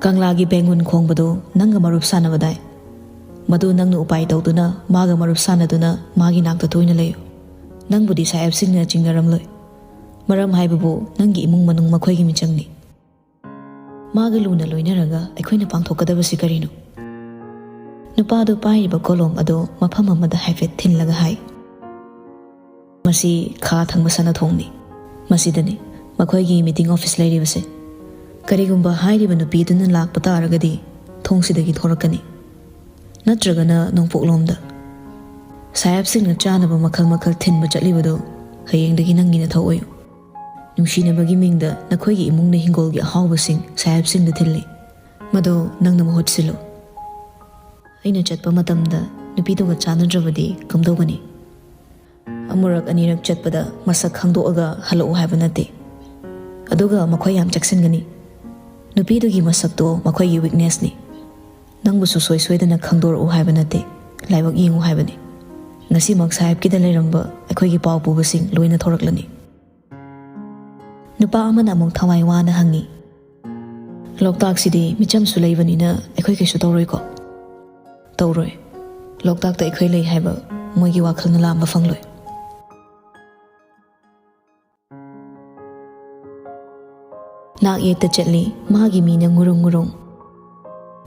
ꯀꯪꯂꯥꯒꯤ ꯕꯦꯡꯒꯨꯟ ꯈꯣꯡꯕꯗꯨ ꯅꯪꯒ ꯃꯔꯨꯞ ꯁꯥꯟꯅꯕꯗꯥꯏ? ꯃꯗꯨ ꯅꯪꯅ ꯎꯄꯥꯏ ꯇꯧꯗꯨꯅ ꯃꯥꯒ ꯃꯔꯨꯞ ꯁꯥꯟꯅꯗꯨꯅ ꯃꯥꯒꯤ ꯅꯥꯛꯇ ꯇꯣꯏꯅ ꯂꯩꯌꯨ꯫ ꯅꯪꯕꯨꯗꯤ ꯁꯥꯍꯦꯕꯁꯤꯡꯅ ꯆꯤꯡꯅꯔꯝꯂꯣꯏ꯫ ꯃꯔꯝ ꯍꯥꯏꯕꯕꯨ ꯅꯪꯒꯤ ꯏꯃꯨꯡ ꯃꯅꯨꯡ ꯃꯈꯣꯏꯒꯤ ꯃꯤꯆꯪꯅꯤ꯫ ꯃꯥꯒ ꯂꯨꯅ ꯂꯣꯏꯅꯔꯒ ꯑꯩꯈꯣꯏꯅ ꯄꯥꯡꯊꯣꯛꯀꯗꯕꯁꯤ ꯀꯔꯤꯅꯣ? ꯅꯨꯄꯥꯗꯨ ꯄꯥꯏꯔꯤꯕ ꯀꯣꯂꯣꯝ ꯑꯗꯨ ꯃꯐꯝ ꯑꯃꯗ ꯍꯥꯏꯐꯦꯠ ꯊꯤꯜꯂꯒ ꯍꯥꯏ꯫ ꯃꯁꯤ ꯈꯥ ꯊꯪꯕ ꯁꯅꯥꯊꯣꯡꯅꯤ꯫ ꯃꯁꯤꯗꯅꯤ ꯃꯈꯣꯏꯒꯤ ꯃꯤꯇꯤꯡ ꯑꯣꯐꯤꯁ ꯂꯩꯔꯤꯕꯁꯦ꯫ ꯀꯔꯤꯒꯨꯝꯕ ꯍꯥꯏꯔꯤꯕ ꯅꯨꯄꯤꯗꯨꯅ ꯂꯥꯛꯄ ꯇꯥꯔꯒꯗꯤ ꯊꯣꯡꯁꯤꯗꯒꯤ ꯊꯣꯔꯛꯀꯅꯤ, ꯅꯠꯇ꯭ꯔꯒꯅ ꯅꯣꯡꯄꯣꯛꯂꯣꯝꯗ꯫ ꯁꯥꯍꯦꯕꯁꯤꯡꯅ ꯆꯥꯅꯕ ꯃꯈꯜ ꯃꯈꯜ ꯊꯤꯟꯕ ꯆꯠꯂꯤꯕꯗꯨ ꯍꯌꯦꯡꯗꯒꯤ ꯅꯪꯒꯤ ꯅꯊꯧ ꯑꯣꯏꯌꯨ꯫ ꯅꯨꯡꯁꯤꯅꯕꯒꯤ ꯃꯤꯡꯗ ꯅꯈꯣꯏꯒꯤ ꯏꯃꯨꯡꯅ ꯍꯤꯡꯒꯣꯜꯒꯤ ꯑꯍꯥꯎꯕꯁꯤꯡ ꯁꯥꯍꯦꯕꯁꯤꯡꯗ ꯊꯤꯜꯂꯤ꯫ ꯃꯗꯨ ꯅꯪꯅ ꯃꯍꯨꯠ ꯁꯤꯜꯂꯨ꯫ ꯑꯩꯅ ꯆꯠꯄ ꯃꯇꯝꯗ ꯅꯨꯄꯤꯗꯨꯒ ꯆꯥꯟꯅꯗ꯭ꯔꯕꯗꯤ ꯀꯝꯗꯧꯒꯅꯤ? ꯑꯃꯨꯔꯛ ꯑꯅꯤꯔꯛ ꯆꯠꯄꯗ ꯃꯁꯛ ꯈꯪꯗꯣꯛꯑꯒ ꯍꯜꯂꯛꯎ ꯍꯥꯏꯕ ꯅꯠꯇꯦ꯫ ꯑꯗꯨꯒ ꯃꯈꯣꯏ ꯌꯥꯝ ꯆꯦꯛꯁꯤꯟꯒꯅꯤ꯫ ꯅꯨꯄꯤꯗꯨꯒꯤ ꯃꯁꯛꯇꯣ ꯃꯈꯣꯏꯒꯤ ꯋꯤꯛꯅꯦꯁꯅꯤ꯫ ꯅꯪꯕꯨꯁꯨ ꯁꯣꯏ ꯁꯣꯏꯗꯅ ꯈꯪꯗꯣꯔꯛꯎ ꯍꯥꯏꯕ ꯅꯠꯇꯦ, ꯂꯥꯏꯕꯛ ꯌꯦꯡꯉꯨ ꯍꯥꯏꯕꯅꯤ꯫ ꯉꯁꯤꯃꯛ ꯁꯥꯍꯦꯕꯀꯤꯗ ꯂꯩꯔꯝꯕ ꯑꯩꯈꯣꯏꯒꯤ ꯄꯥꯎ ꯄꯨꯕꯁꯤꯡ ꯂꯣꯏꯅ ꯊꯣꯔꯛꯂꯅꯤ꯫ ꯅꯨꯄꯥ ꯑꯃꯅ ꯑꯃꯨꯛ ꯊꯋꯥꯏ ꯋꯥꯅ ꯍꯪꯉꯤ, "ꯂꯣꯛꯇꯥꯛꯁꯤꯗꯤ ꯃꯤꯆꯝꯁꯨ ꯂꯩꯕꯅꯤꯅ ꯑꯩꯈꯣꯏ ꯀꯩꯁꯨ ꯇꯧꯔꯣꯏꯀꯣ?" "ꯇꯧꯔꯣꯏ꯫ ꯂꯣꯛꯇꯥꯛꯇ ꯑꯩꯈꯣꯏ ꯂꯩ ꯍꯥꯏꯕ ꯃꯣꯏꯒꯤ ꯋꯥꯈꯜꯅ ꯂꯥꯝꯕ ꯐꯪꯂꯣꯏ꯫" ꯅꯥꯛ ꯌꯦꯠꯇ ꯆꯠꯂꯤ ꯃꯥꯒꯤ ꯃꯤꯅ ꯉꯨꯔꯨꯡ ꯉꯨꯔꯨꯡ꯫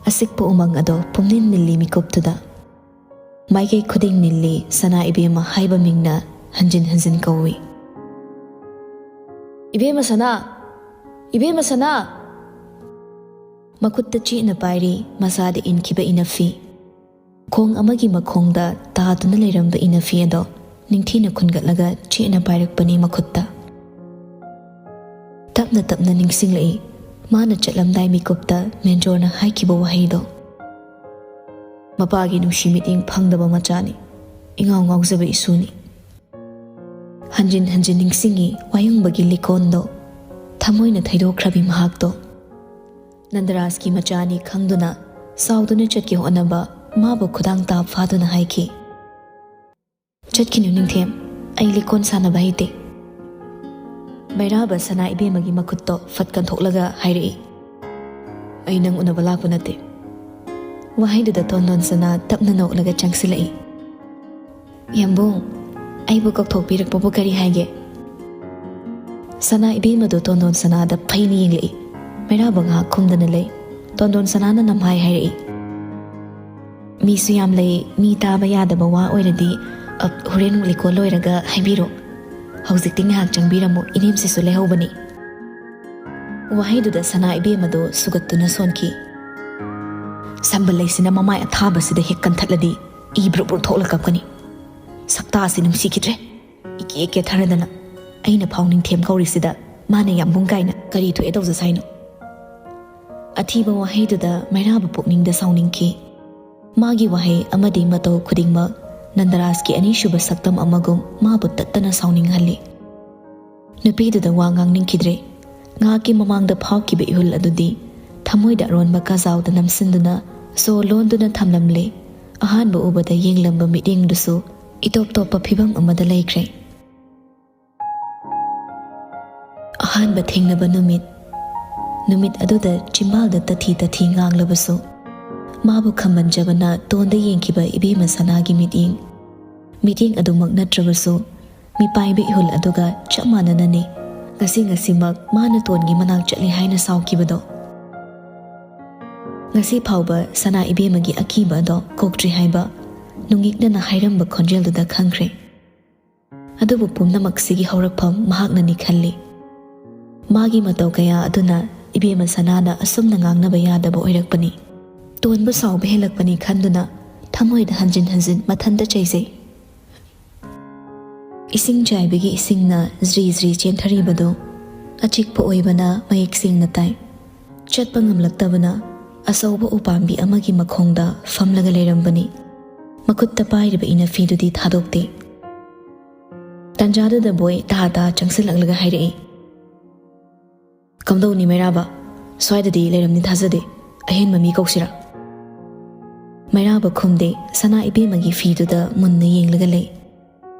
ꯑꯁꯤꯛꯄ ꯎꯃꯪ ꯑꯗꯣ ꯄꯨꯝꯅꯤꯜ ꯅꯤꯜꯂꯤ ꯃꯤꯀꯨꯞꯇꯨꯗ꯫ ꯃꯥꯏꯀꯩ ꯈꯨꯗꯤꯡ ꯅꯤꯜꯂꯤ ꯁꯅꯥ ꯏꯕꯦꯝꯃ ꯍꯥꯏꯕ ꯃꯤꯡꯅ ꯍꯟꯖꯤꯟ ꯍꯟꯖꯤꯟ ꯀꯧꯏ꯫ "ꯏꯕꯦꯝꯃ ꯁꯅꯥ! ꯏꯕꯦꯝꯃ ꯁꯅꯥ!" ꯃꯈꯨꯠꯇ ꯆꯦꯠꯅ ꯄꯥꯏꯔꯤ ꯃꯁꯥꯗ ꯏꯟꯈꯤꯕ ꯏꯅꯐꯤ꯫ ꯈꯣꯡ ꯑꯃꯒꯤ ꯃꯈꯣꯡꯗ ꯇꯥꯗꯨꯅ ꯂꯩꯔꯝꯕ ꯏꯅꯐꯤ ꯑꯗꯣ ꯅꯤꯡꯊꯤꯅ ꯈꯨꯟꯒꯠꯂꯒ ꯆꯦꯠꯅ ꯄꯥꯏꯔꯛꯄꯅꯤ ꯃꯈꯨꯠꯇ꯫ ꯇꯞꯅ ꯇꯞꯅ ꯅꯤꯡꯁꯤꯡꯂꯛꯏ ꯃꯥꯅ ꯆꯠꯂꯝꯗꯥꯏ ꯃꯤꯀꯨꯞꯇ ꯃꯦꯟꯖꯣꯔꯅ ꯍꯥꯏꯈꯤꯕ ꯋꯥꯍꯩꯗꯣ꯫ ꯃꯄꯥꯒꯤ ꯅꯨꯡꯁꯤ ꯃꯤꯠꯌꯦꯡ ꯐꯪꯗꯕ ꯃꯆꯥꯅꯤ, ꯏꯉꯥꯎ ꯉꯥꯎꯖꯕ ꯏꯁꯨꯅꯤ꯫ ꯍꯟꯖꯤꯟ ꯍꯟꯖꯤꯟ ꯅꯤꯡꯁꯤꯡꯉꯤ ꯋꯥꯌꯨꯡꯕꯒꯤ ꯂꯤꯀꯣꯟꯗꯣ, ꯊꯃꯣꯏꯅ ꯊꯩꯗꯣꯛꯈ꯭ꯔꯕꯤ ꯃꯍꯥꯛꯇꯣ꯫ ꯅꯟꯗꯔꯥꯖꯀꯤ ꯃꯆꯥꯅꯤ ꯈꯪꯗꯨꯅ ꯆꯥꯎꯗꯨꯅ ꯆꯠꯀꯦ ꯍꯣꯠꯅꯕ ꯃꯥꯕꯨ ꯈꯨꯗꯥꯡ ꯇꯥ ꯐꯥꯗꯨꯅ ꯍꯥꯏꯈꯤ, "ꯆꯠꯈꯤꯅꯨ ꯅꯤꯡꯊꯦꯝ, ꯑꯩ ꯂꯤꯀꯣꯟ ꯁꯥꯟꯅꯕ ꯍꯩꯇꯦ꯫" ꯃꯩꯔꯥꯕ ꯁꯅꯥ ꯏꯕꯦꯝꯃꯒꯤ ꯃꯈꯨꯠꯇꯣ ꯐꯠ ꯀꯟꯊꯣꯛꯂꯒ ꯍꯥꯏꯔꯛꯏ, "ꯑꯩ ꯅꯪ ꯎꯅꯕ ꯂꯥꯛꯄ ꯅꯠꯇꯦ꯫" ꯋꯥꯍꯩꯗꯨꯗ ꯇꯣꯟꯗꯣꯟ ꯁꯅꯥ ꯇꯞꯅ ꯅꯣꯛꯂꯒ ꯆꯪꯁꯤꯜꯂꯛꯏ꯫ "ꯌꯥꯝꯕꯨꯡ, ꯑꯩꯕꯨ ꯀꯧꯊꯣꯛꯄꯤꯔꯛꯄꯕꯨ ꯀꯔꯤ ꯍꯥꯏꯒꯦ?" ꯁꯅꯥ ꯏꯕꯦꯝꯃꯗꯨ ꯇꯣꯟꯗꯣꯟ ꯁꯅꯥꯗ ꯐꯩꯅ ꯌꯦꯡꯂꯛꯏ꯫ ꯃꯩꯔꯥꯕ ꯉꯥꯏꯍꯥꯛ ꯈꯨꯝꯗꯅ ꯂꯩ꯫ ꯇꯣꯟꯗꯣꯟ ꯁꯅꯥꯅ ꯅꯝꯍꯥꯏ ꯍꯥꯏꯔꯛꯏ, "ꯃꯤꯁꯨ ꯌꯥꯝ ꯂꯩ, ꯃꯤ ꯇꯥꯕ ꯌꯥꯗꯕ ꯋꯥ ꯑꯣꯏꯔꯗꯤ, ꯑ, ꯍꯣꯔꯦꯟ ꯂꯤꯀꯣꯟ ꯂꯣꯏꯔꯒ ꯍꯥꯏꯕꯤꯔꯣ꯫ ꯍꯧꯖꯤꯛꯇꯤ ꯉꯥꯏꯍꯥꯛ ꯆꯪꯕꯤꯔꯝꯃꯨ, ꯏꯅꯦꯝꯁꯤꯁꯨ ꯂꯩꯍꯧꯕꯅꯤ꯫" ꯋꯥꯍꯩꯗꯨꯗ ꯁꯅꯥ ꯏꯕꯦꯝꯃꯗꯨ ꯁꯨꯒꯠꯇꯨꯅ ꯁꯣꯟꯈꯤ꯫ ꯁꯝꯕꯜ ꯂꯩꯁꯤꯅ ꯃꯃꯥꯏ ꯑꯊꯥꯕꯁꯤꯗ ꯍꯦꯛ ꯀꯟꯊꯠꯂꯗꯤ ꯏ ꯕ꯭ꯔꯨꯛ ꯕ꯭ꯔꯨꯛ ꯊꯣꯛꯂ ꯀꯞꯀꯅꯤ꯫ ꯁꯛꯇꯥꯁꯤ ꯅꯨꯡꯁꯤꯈꯤꯗ꯭ꯔꯦ꯫ ꯏꯀꯦ ꯀꯦꯊꯔꯗꯅ ꯑꯩꯅ ꯐꯥꯎ ꯅꯤꯡꯊꯦꯝ ꯀꯧꯔꯤꯁꯤꯗ ꯃꯥꯅ ꯌꯥꯝꯕꯨꯡ ꯀꯥꯏꯅ ꯀꯔꯤ ꯊꯣꯛꯑꯦ ꯇꯧꯖꯁ ꯍꯥꯏꯅꯣ? ꯑꯊꯤꯕ ꯋꯥꯍꯩꯗꯨꯗ ꯃꯩꯔꯥꯕ ꯄꯨꯛꯅꯤꯡꯗ ꯁꯥꯎꯅꯤꯡꯈꯤ꯫ ꯃꯥꯒꯤ ꯋꯥꯍꯩ ꯑꯃꯗꯤ ꯃꯇꯧ ꯈꯨꯗꯤꯡꯃꯛ ꯅꯟꯗꯔꯥꯖꯀꯤ ꯑꯅꯤꯁꯨꯕ ꯁꯛꯇꯝ ꯑꯃꯒꯨꯝ ꯃꯥꯕꯨ ꯇꯠꯇꯅ ꯁꯥꯎꯅꯤꯡꯍꯜꯂꯤ꯫ ꯅꯨꯄꯤꯗꯨꯗ ꯋꯥ ꯉꯥꯡꯅꯤꯡꯈꯤꯗ꯭ꯔꯦ꯫ ꯉꯥꯏꯍꯥꯛꯀꯤ ꯃꯃꯥꯡꯗ ꯐꯥꯎꯈꯤꯕ ꯏꯍꯨꯜ ꯑꯗꯨꯗꯤ ꯊꯃꯣꯏꯗ ꯑꯔꯣꯟꯕ ꯀꯥꯖꯥꯎꯗ ꯅꯝꯁꯤꯟꯗꯨꯅ ꯁꯣ ꯂꯣꯟꯗꯨꯅ ꯊꯝꯂꯝꯂꯦ꯫ ꯑꯍꯥꯟꯕ ꯎꯕꯗ ꯌꯦꯡꯂꯝꯕ ꯃꯤꯠꯌꯦꯡꯗꯨꯁꯨ ꯏꯇꯣꯞ ꯇꯣꯞꯄ ꯐꯤꯕꯝ ꯑꯃꯗ ꯂꯩꯈ꯭ꯔꯦ꯫ ꯑꯍꯥꯟꯕ ꯊꯦꯡꯅꯕ ꯅꯨꯃꯤꯠ꯫ ꯅꯨꯃꯤꯠ ꯑꯗꯨꯗ ꯆꯤꯝꯕꯥꯜꯗ ꯇꯊꯤ ꯇꯊꯤ ꯉꯥꯡꯂꯕꯁꯨ, ꯃꯥꯕꯨ ꯈꯝꯕꯟꯖꯕꯅ ꯇꯣꯟꯗ ꯌꯦꯡꯈꯤꯕ ꯏꯕꯦꯝꯃ ꯁꯅꯥꯒꯤ ꯃꯤꯠꯌꯦꯡ, ꯃꯤꯠꯌꯦꯡ ꯑꯗꯨꯃꯛ ꯅꯠꯇ꯭ꯔꯕꯁꯨ, ꯃꯤꯄꯥꯏꯕ ꯏꯍꯨꯜ ꯑꯗꯨꯒ ꯆꯞ ꯃꯥꯟꯅꯅꯅꯤ ꯉꯁꯤ ꯉꯁꯤꯃꯛ ꯃꯥꯅ ꯇꯣꯟꯒꯤ ꯃꯅꯥꯛ ꯆꯠꯂꯤ ꯍꯥꯏꯅ ꯁꯥꯎꯈꯤꯕꯗꯣ꯫ ꯉꯁꯤ ꯐꯥꯎꯕ ꯁꯅꯥ ꯏꯕꯦꯝꯃꯒꯤ ꯑꯀꯤꯕ ꯑꯗꯣ ꯀꯣꯛꯇ꯭ꯔꯤ ꯍꯥꯏꯕ ꯅꯨꯡꯉꯤꯛꯅꯅ ꯍꯥꯏꯔꯝꯕ ꯈꯣꯟꯖꯦꯜꯗꯨꯗ ꯈꯪꯈ꯭ꯔꯦ꯫ ꯑꯗꯨꯕꯨ ꯄꯨꯝꯅꯃꯛꯁꯤꯒꯤ ꯍꯧꯔꯛꯐꯝ ꯃꯍꯥꯛꯅꯅꯤ ꯈꯜꯂꯤ꯫ ꯃꯥꯒꯤ ꯃꯇꯧ ꯀꯌꯥ ꯑꯗꯨꯅ ꯏꯕꯦꯝꯃ ꯁꯅꯥꯅ ꯑꯁꯨꯝꯅ ꯉꯥꯡꯅꯕ ꯌꯥꯗꯕ ꯑꯣꯏꯔꯛꯄꯅꯤ꯫ ꯇꯣꯟꯕ ꯁꯥꯎꯕ ꯍꯦꯜꯂꯛꯄꯅꯤ ꯈꯟꯗꯨꯅ ꯊꯃꯣꯏꯗ ꯍꯟꯖꯤꯟ ꯍꯟꯖꯤꯟ ꯃꯊꯟꯇ ꯆꯩꯖꯩ꯫ ꯏꯁꯤꯡ ꯆꯥꯏꯕꯒꯤ ꯏꯁꯤꯡꯅ ꯖ꯭ꯔꯤ ꯖ꯭ꯔꯤ ꯆꯦꯟꯊꯔꯤꯕꯗꯨ ꯑꯆꯤꯛꯄ ꯑꯣꯏꯕꯅ ꯃꯌꯦꯛ ꯁꯦꯡꯅ ꯇꯥꯏ꯫ ꯆꯠꯄ ꯉꯝꯂꯛꯇꯕꯅ ꯑꯆꯧꯕ ꯎꯄꯥꯝꯕꯤ ꯑꯃꯒꯤ ꯃꯈꯣꯡꯗ ꯐꯝꯂꯒ ꯂꯩꯔꯝꯕꯅꯤ꯫ ꯃꯈꯨꯠꯇ ꯄꯥꯏꯔꯤꯕ ꯏꯅꯐꯤꯗꯨꯗꯤ ꯊꯥꯗꯣꯛꯇꯦ꯫ ꯇꯟꯖꯥꯗꯨꯗ ꯕꯣꯏ ꯇꯥ ꯇꯥ ꯆꯪꯁꯤꯜꯂꯛꯂꯒ ꯍꯥꯏꯔꯛꯏ, "ꯀꯝꯗꯧꯅꯤ ꯃꯩꯔꯥꯕ? ꯁ꯭ꯋꯥꯏꯗꯗꯤ ꯂꯩꯔꯝꯅꯤ ꯊꯥꯖꯗꯦ꯫ ꯑꯍꯦꯟꯕ ꯃꯤ ꯀꯧꯁꯤꯔꯥ?" ꯃꯩꯔꯥꯕ ꯈꯨꯝꯗꯦ, ꯁꯅꯥ ꯏꯕꯦꯝꯃꯒꯤ ꯐꯤꯗꯨꯗ ꯃꯨꯟꯅ ꯌꯦꯡꯂꯒ ꯂꯩ꯫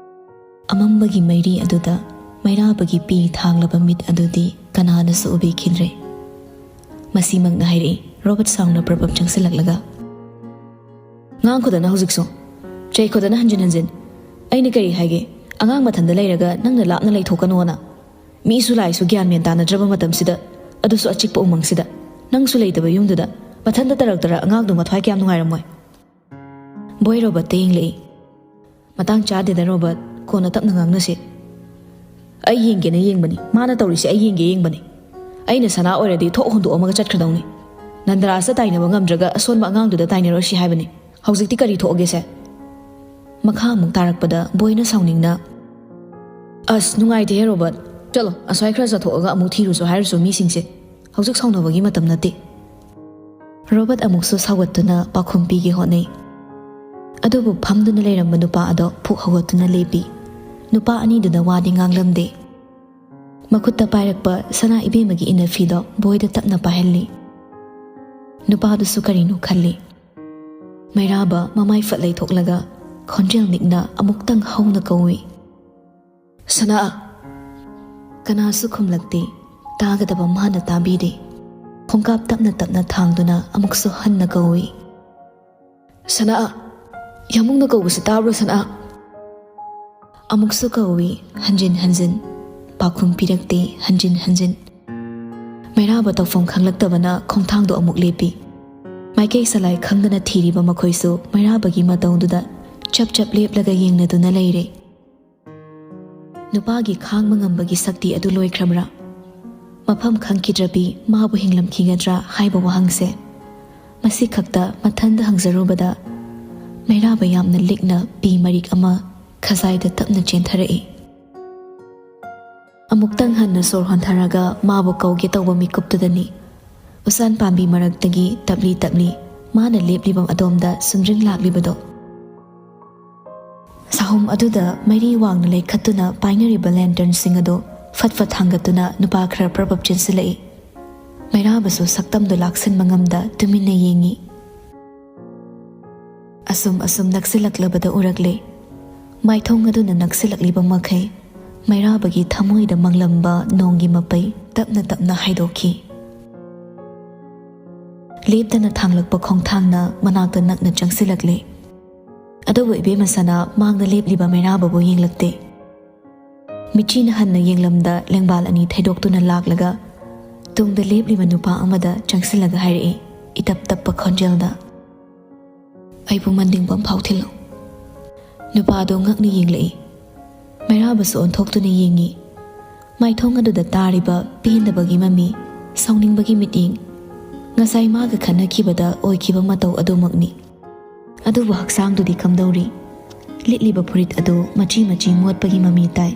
ꯑꯃꯝꯕꯒꯤ ꯃꯩꯔꯤ ꯑꯗꯨꯗ ꯃꯩꯔꯥꯕꯒꯤ ꯄꯤ ꯊꯥꯡꯂꯕ ꯃꯤꯠ ꯑꯗꯨꯗꯤ ꯀꯅꯥꯅꯁꯨ ꯎꯕꯤꯈꯤꯗ꯭ꯔꯦ꯫ ꯃꯁꯤꯃꯛꯅ ꯍꯥꯏꯔꯛꯏ ꯔꯣꯕꯔꯠ ꯁꯥꯎꯅ ꯄ꯭ꯔꯄꯞ ꯆꯪꯁꯤꯜꯂꯛꯂꯒ꯫ "ꯉꯥꯡꯈꯣꯗꯅ ꯍꯧꯖꯤꯛꯁꯨ, ꯆꯩꯈꯣꯗꯅ ꯍꯟꯖꯤꯟ ꯍꯟꯖꯤꯟ꯫ ꯑꯩꯅ ꯀꯔꯤ ꯍꯥꯏꯒꯦ? ꯑꯉꯥꯡ ꯃꯊꯟꯗ ꯂꯩꯔꯒ ꯅꯪꯅ ꯂꯥꯞꯅ ꯂꯩꯊꯣꯛꯀꯅꯣꯅ꯫ ꯃꯤꯁꯨ ꯂꯥꯏꯁꯨ ꯒ꯭ꯌꯥꯟ ꯃꯦꯟ ꯇꯥꯅꯗ꯭ꯔꯕ ꯃꯇꯝꯁꯤꯗ, ꯑꯗꯨꯁꯨ ꯑꯆꯤꯛꯄ ꯎꯃꯪꯁꯤꯗ, ꯅꯪꯁꯨ ꯂꯩꯇꯕ ꯌꯨꯝꯗꯨꯗ ꯃꯊꯟꯇ ꯇꯔꯛ ꯇꯔꯛ ꯑꯉꯥꯡꯗꯨ ꯃꯊ꯭ꯋꯥꯏ ꯀꯌꯥꯝ ꯅꯨꯡꯉꯥꯏꯔꯝꯃꯣꯏ?" ꯕꯣꯏ ꯔꯣꯕꯔꯠꯇ ꯌꯦꯡꯂꯛꯏ꯫ "ꯃꯇꯥꯡ ꯆꯥꯗꯦꯗ ꯔꯣꯕꯔꯠ, ꯀꯣꯟꯅ ꯇꯞꯅ ꯉꯥꯡꯅꯁꯤ꯫ ꯑꯩ ꯌꯦꯡꯒꯦꯅ ꯌꯦꯡꯕꯅꯤ, ꯃꯥꯅ ꯇꯧꯔꯤꯁꯦ ꯑꯩ ꯌꯦꯡꯒꯦ ꯌꯦꯡꯕꯅꯤ꯫ ꯑꯩꯅ ꯁꯅꯥ ꯑꯣꯏꯔꯗꯤ ꯊꯣꯛ ꯍꯨꯟꯗꯣꯛꯑꯝꯃꯒ ꯆꯠꯈ꯭ꯔꯗꯧꯅꯤ꯫ ꯅꯟꯗꯔꯥꯁꯇ ꯇꯥꯏꯅꯕ ꯉꯝꯗ꯭ꯔꯒ ꯑꯁꯣꯟꯕ ꯑꯉꯥꯡꯗꯨꯗ ꯇꯥꯏꯅꯔꯣꯏꯁꯤ ꯍꯥꯏꯕꯅꯤ꯫ ꯍꯧꯖꯤꯛꯇꯤ ꯀꯔꯤ ꯊꯣꯛꯑꯒꯦꯁꯦ?" ꯃꯈꯥ ꯑꯃꯨꯛ ꯇꯥꯔꯛꯄꯗ ꯕꯣꯏꯅ ꯁꯥꯎꯅꯤꯡꯅ, "ꯑꯁ, ꯅꯨꯡꯉꯥꯏꯇꯦꯍꯦ ꯔꯣꯕꯔꯠ꯫ ꯆꯠꯂꯣ, ꯑꯁ꯭ꯋꯥꯏ ꯈꯔ ꯆꯠꯊꯣꯛꯑꯒ ꯑꯃꯨꯛ ꯊꯤꯔꯨꯁꯨ ꯍꯥꯏꯔꯨꯁꯨ ꯃꯤꯁꯤꯡꯁꯦ꯫ ꯍꯧꯖꯤꯛ ꯁꯥꯎꯅꯕꯒꯤ ꯃꯇꯝ ꯅꯠꯇꯦ꯫" ꯔꯣꯕꯔꯠ ꯑꯃꯨꯛꯁꯨ ꯁꯥꯎꯒꯠꯇꯨꯅ ꯄꯥꯎꯈꯨꯝ ꯄꯤꯒꯦ ꯍꯣꯠꯅꯩ꯫ ꯑꯗꯨꯕꯨ ꯐꯝꯗꯨꯅ ꯂꯩꯔꯝꯕ ꯅꯨꯄꯥ ꯑꯗꯣ ꯐꯨꯛ ꯍꯧꯒꯠꯇꯨꯅ ꯂꯦꯞꯄꯤ꯫ ꯅꯨꯄꯥ ꯑꯅꯤꯗꯨꯅ ꯋꯥꯗꯤ ꯉꯥꯡꯂꯝꯗꯦ꯫ ꯃꯈꯨꯠꯇ ꯄꯥꯏꯔꯛꯄ ꯁꯅꯥ ꯏꯕꯦꯝꯃꯒꯤ ꯏꯅꯐꯤꯗꯣ ꯕꯣꯏꯗ ꯇꯞꯅ ꯄꯥꯏꯍꯜꯂꯤ꯫ ꯅꯨꯄꯥꯗꯨꯁꯨ ꯀꯔꯤꯅꯣ ꯈꯜꯂꯤ꯫ ꯃꯩꯔꯥꯕ ꯃꯃꯥꯏ ꯐꯠ ꯂꯩꯊꯣꯛꯂꯒ ꯈꯣꯟꯖꯦꯜ ꯅꯤꯛꯅ ꯑꯃꯨꯛꯇꯪ ꯍꯧꯅ ꯀꯧꯏ, "ꯁꯅꯥ!" ꯀꯅꯥꯁꯨ ꯈꯨꯝꯂꯛꯇꯦ꯫ ꯇꯥꯒꯗꯕ ꯃꯥꯅ ꯇꯥꯕꯤꯗꯦ꯫ ꯈꯣꯡꯀꯥꯞ ꯇꯞꯅ ꯇꯞꯅ ꯊꯥꯡꯗꯨꯅ ꯑꯃꯨꯛꯁꯨ ꯍꯟꯅ ꯀꯧꯏ, "ꯁꯅꯥ! ꯌꯥꯝꯕꯨꯡꯅ ꯀꯧꯕꯁꯤ ꯇꯥꯕ꯭ꯔꯣ, ꯁꯅꯥ?" ꯑꯃꯨꯛꯁꯨ ꯀꯧꯏ, ꯍꯟꯖꯤꯟ ꯍꯟꯖꯤꯟ꯫ ꯄꯥꯎꯈꯨꯝ ꯄꯤꯔꯛꯇꯦ, ꯍꯟꯖꯤꯟ ꯍꯟꯖꯤꯟ꯫ ꯃꯩꯔꯥꯕ ꯇꯧꯐꯝ ꯈꯪꯂꯛꯇꯕꯅ ꯈꯣꯡꯊꯥꯡꯗꯣ ꯑꯃꯨꯛ ꯂꯦꯞꯄꯤ꯫ ꯃꯥꯏꯀꯩ ꯁꯂꯥꯏ ꯈꯪꯗꯅ ꯊꯤꯔꯤꯕ ꯃꯈꯣꯏꯁꯨ ꯃꯩꯔꯥꯕꯒꯤ ꯃꯇꯧꯗꯨꯗ ꯆꯞ ꯆꯞ ꯂꯦꯞꯂꯒ ꯌꯦꯡꯅꯗꯨꯅ ꯂꯩꯔꯦ꯫ ꯅꯨꯄꯥꯒꯤ ꯈꯥꯡꯕ ꯉꯝꯕꯒꯤ ꯁꯛꯇꯤ ꯑꯗꯨ ꯂꯣꯏꯈ꯭ꯔꯕ꯭ꯔꯥ? ꯃꯐꯝ ꯈꯪꯈꯤꯗ꯭ꯔꯕꯤ ꯃꯥꯕꯨ ꯍꯤꯡꯂꯝꯈꯤꯒꯗ꯭ꯔꯥ ꯍꯥꯏꯕ ꯋꯥꯍꯪꯁꯦ ꯃꯁꯤ ꯈꯛꯇ ꯃꯊꯟꯗ ꯍꯪꯖꯔꯨꯕꯗ, ꯃꯩꯔꯥꯕ ꯌꯥꯝꯅ ꯂꯤꯛꯅ ꯄꯤ ꯃꯔꯤꯛ ꯑꯃ ꯈꯖꯥꯏꯗ ꯇꯞꯅ ꯆꯦꯟꯊꯔꯛꯏ꯫ ꯑꯃꯨꯛꯇꯪ ꯍꯟꯅ ꯁꯣꯔ ꯍꯣꯟꯊꯔꯒ ꯃꯥꯕꯨ ꯀꯧꯒꯦ ꯇꯧꯕ ꯃꯤꯀꯨꯞꯇꯨꯗꯅꯤ, ꯎꯆꯥꯟ ꯄꯥꯝꯕꯤ ꯃꯔꯛꯇꯒꯤ ꯇꯞꯂꯤ ꯇꯞꯂꯤ ꯃꯥꯅ ꯂꯦꯞꯂꯤꯕ ꯑꯗꯣꯝꯗ ꯁꯨꯝꯗ꯭ꯔꯤꯡ ꯂꯥꯛꯂꯤꯕꯗꯣ꯫ ꯁꯥꯍꯨꯝ ꯑꯗꯨꯗ ꯃꯩꯔꯤ ꯋꯥꯡꯅ ꯂꯩꯈꯠꯇꯨꯅ ꯄꯥꯏꯅꯔꯤꯕ ꯂꯦꯟꯇꯔꯟꯁꯤꯡ ꯑꯗꯨ ꯐꯠ ꯐꯠ ꯊꯥꯡꯒꯠꯇꯨꯅ ꯅꯨꯄꯥ ꯈꯔ ꯄ꯭ꯔꯞ ꯄ꯭ꯔꯞ ꯆꯦꯟꯁꯤꯜꯂꯛꯏ꯫ ꯃꯩꯔꯥꯕꯁꯨ ꯁꯛꯇꯝꯗꯨ ꯂꯥꯛꯁꯤꯟꯕ ꯉꯝꯗ ꯇꯨꯃꯤꯟꯅ ꯌꯦꯡꯉꯤ꯫ ꯑꯁꯨꯝ ꯑꯁꯨꯝ ꯅꯛꯁꯤꯜꯂꯛꯂꯕꯗ ꯎꯔꯛꯂꯦ꯫ ꯃꯥꯏꯊꯣꯡ ꯑꯗꯨꯅ ꯅꯛꯁꯤꯜꯂꯛꯂꯤꯕ ꯃꯈꯩ ꯃꯩꯔꯥꯕꯒꯤ ꯊꯃꯣꯏꯗ ꯃꯪꯂꯝꯕ ꯅꯣꯡꯒꯤ ꯃꯄꯩ ꯇꯞꯅ ꯇꯞꯅ ꯍꯥꯏꯗꯣꯛꯈꯤ꯫ ꯂꯦꯞꯇꯅ ꯊꯥꯡꯂꯛꯄ ꯈꯣꯡꯊꯥꯡꯅ ꯃꯅꯥꯛꯇ ꯅꯛꯅ ꯆꯪꯁꯤꯜꯂꯛꯂꯦ꯫ ꯑꯗꯨꯕꯨ ꯏꯕꯦꯝꯃ ꯁꯅꯥ ꯃꯥꯡꯗ ꯂꯦꯞꯂꯤꯕ ꯃꯩꯔꯥꯕꯕꯨ ꯌꯦꯡꯂꯛꯇꯦ꯫ ꯃꯤꯠꯆꯤꯅ ꯍꯟꯅ ꯌꯦꯡꯂꯝꯗ ꯂꯦꯡꯕꯥꯜ ꯑꯅꯤ ꯊꯩꯗꯣꯛꯇꯨꯅ ꯂꯥꯛꯂꯒ ꯇꯨꯡꯗ ꯂꯦꯞꯂꯤꯕ ꯅꯨꯄꯥ ꯑꯃꯗ ꯆꯪꯁꯤꯜꯂꯒ ꯍꯥꯏꯔꯛꯏ, ꯏꯇꯞ ꯇꯞꯄ ꯈꯣꯟꯖꯦꯜꯗ, "ꯑꯩꯕꯨ ꯃꯟꯗꯤꯡ ꯄꯝꯐꯥꯎ ꯊꯤꯜꯂꯨ꯫" ꯅꯨꯄꯥꯗꯣ ꯉꯛꯅ ꯌꯦꯡꯂꯛꯏ꯫ ꯃꯩꯔꯥꯕꯁꯨ ꯑꯣꯟꯊꯣꯛꯇꯨꯅ ꯌꯦꯡꯉꯤ꯫ ꯃꯥꯏꯊꯣꯡ ꯑꯗꯨꯗ ꯇꯥꯔꯤꯕ ꯄꯦꯟꯗꯕꯒꯤ ꯃꯃꯤ, ꯁꯥꯎꯅꯤꯡꯕꯒꯤ ꯃꯤꯠꯌꯦꯡ, ꯉꯁꯥꯏ ꯃꯥꯒ ꯈꯠꯅꯈꯤꯕꯗ ꯑꯣꯏꯈꯤꯕ ꯃꯇꯧ ꯑꯗꯨꯃꯛꯅꯤ꯫ ꯑꯗꯨꯕꯨ ꯍꯛꯆꯥꯡꯗꯨꯗꯤ ꯀꯝꯗꯧꯔꯤ? ꯂꯤꯠꯂꯤꯕ ꯐꯨꯔꯤꯠ ꯑꯗꯨ ꯃꯆꯤ ꯃꯆꯤ ꯃꯣꯠꯄꯒꯤ ꯃꯃꯤ ꯇꯥꯏ꯫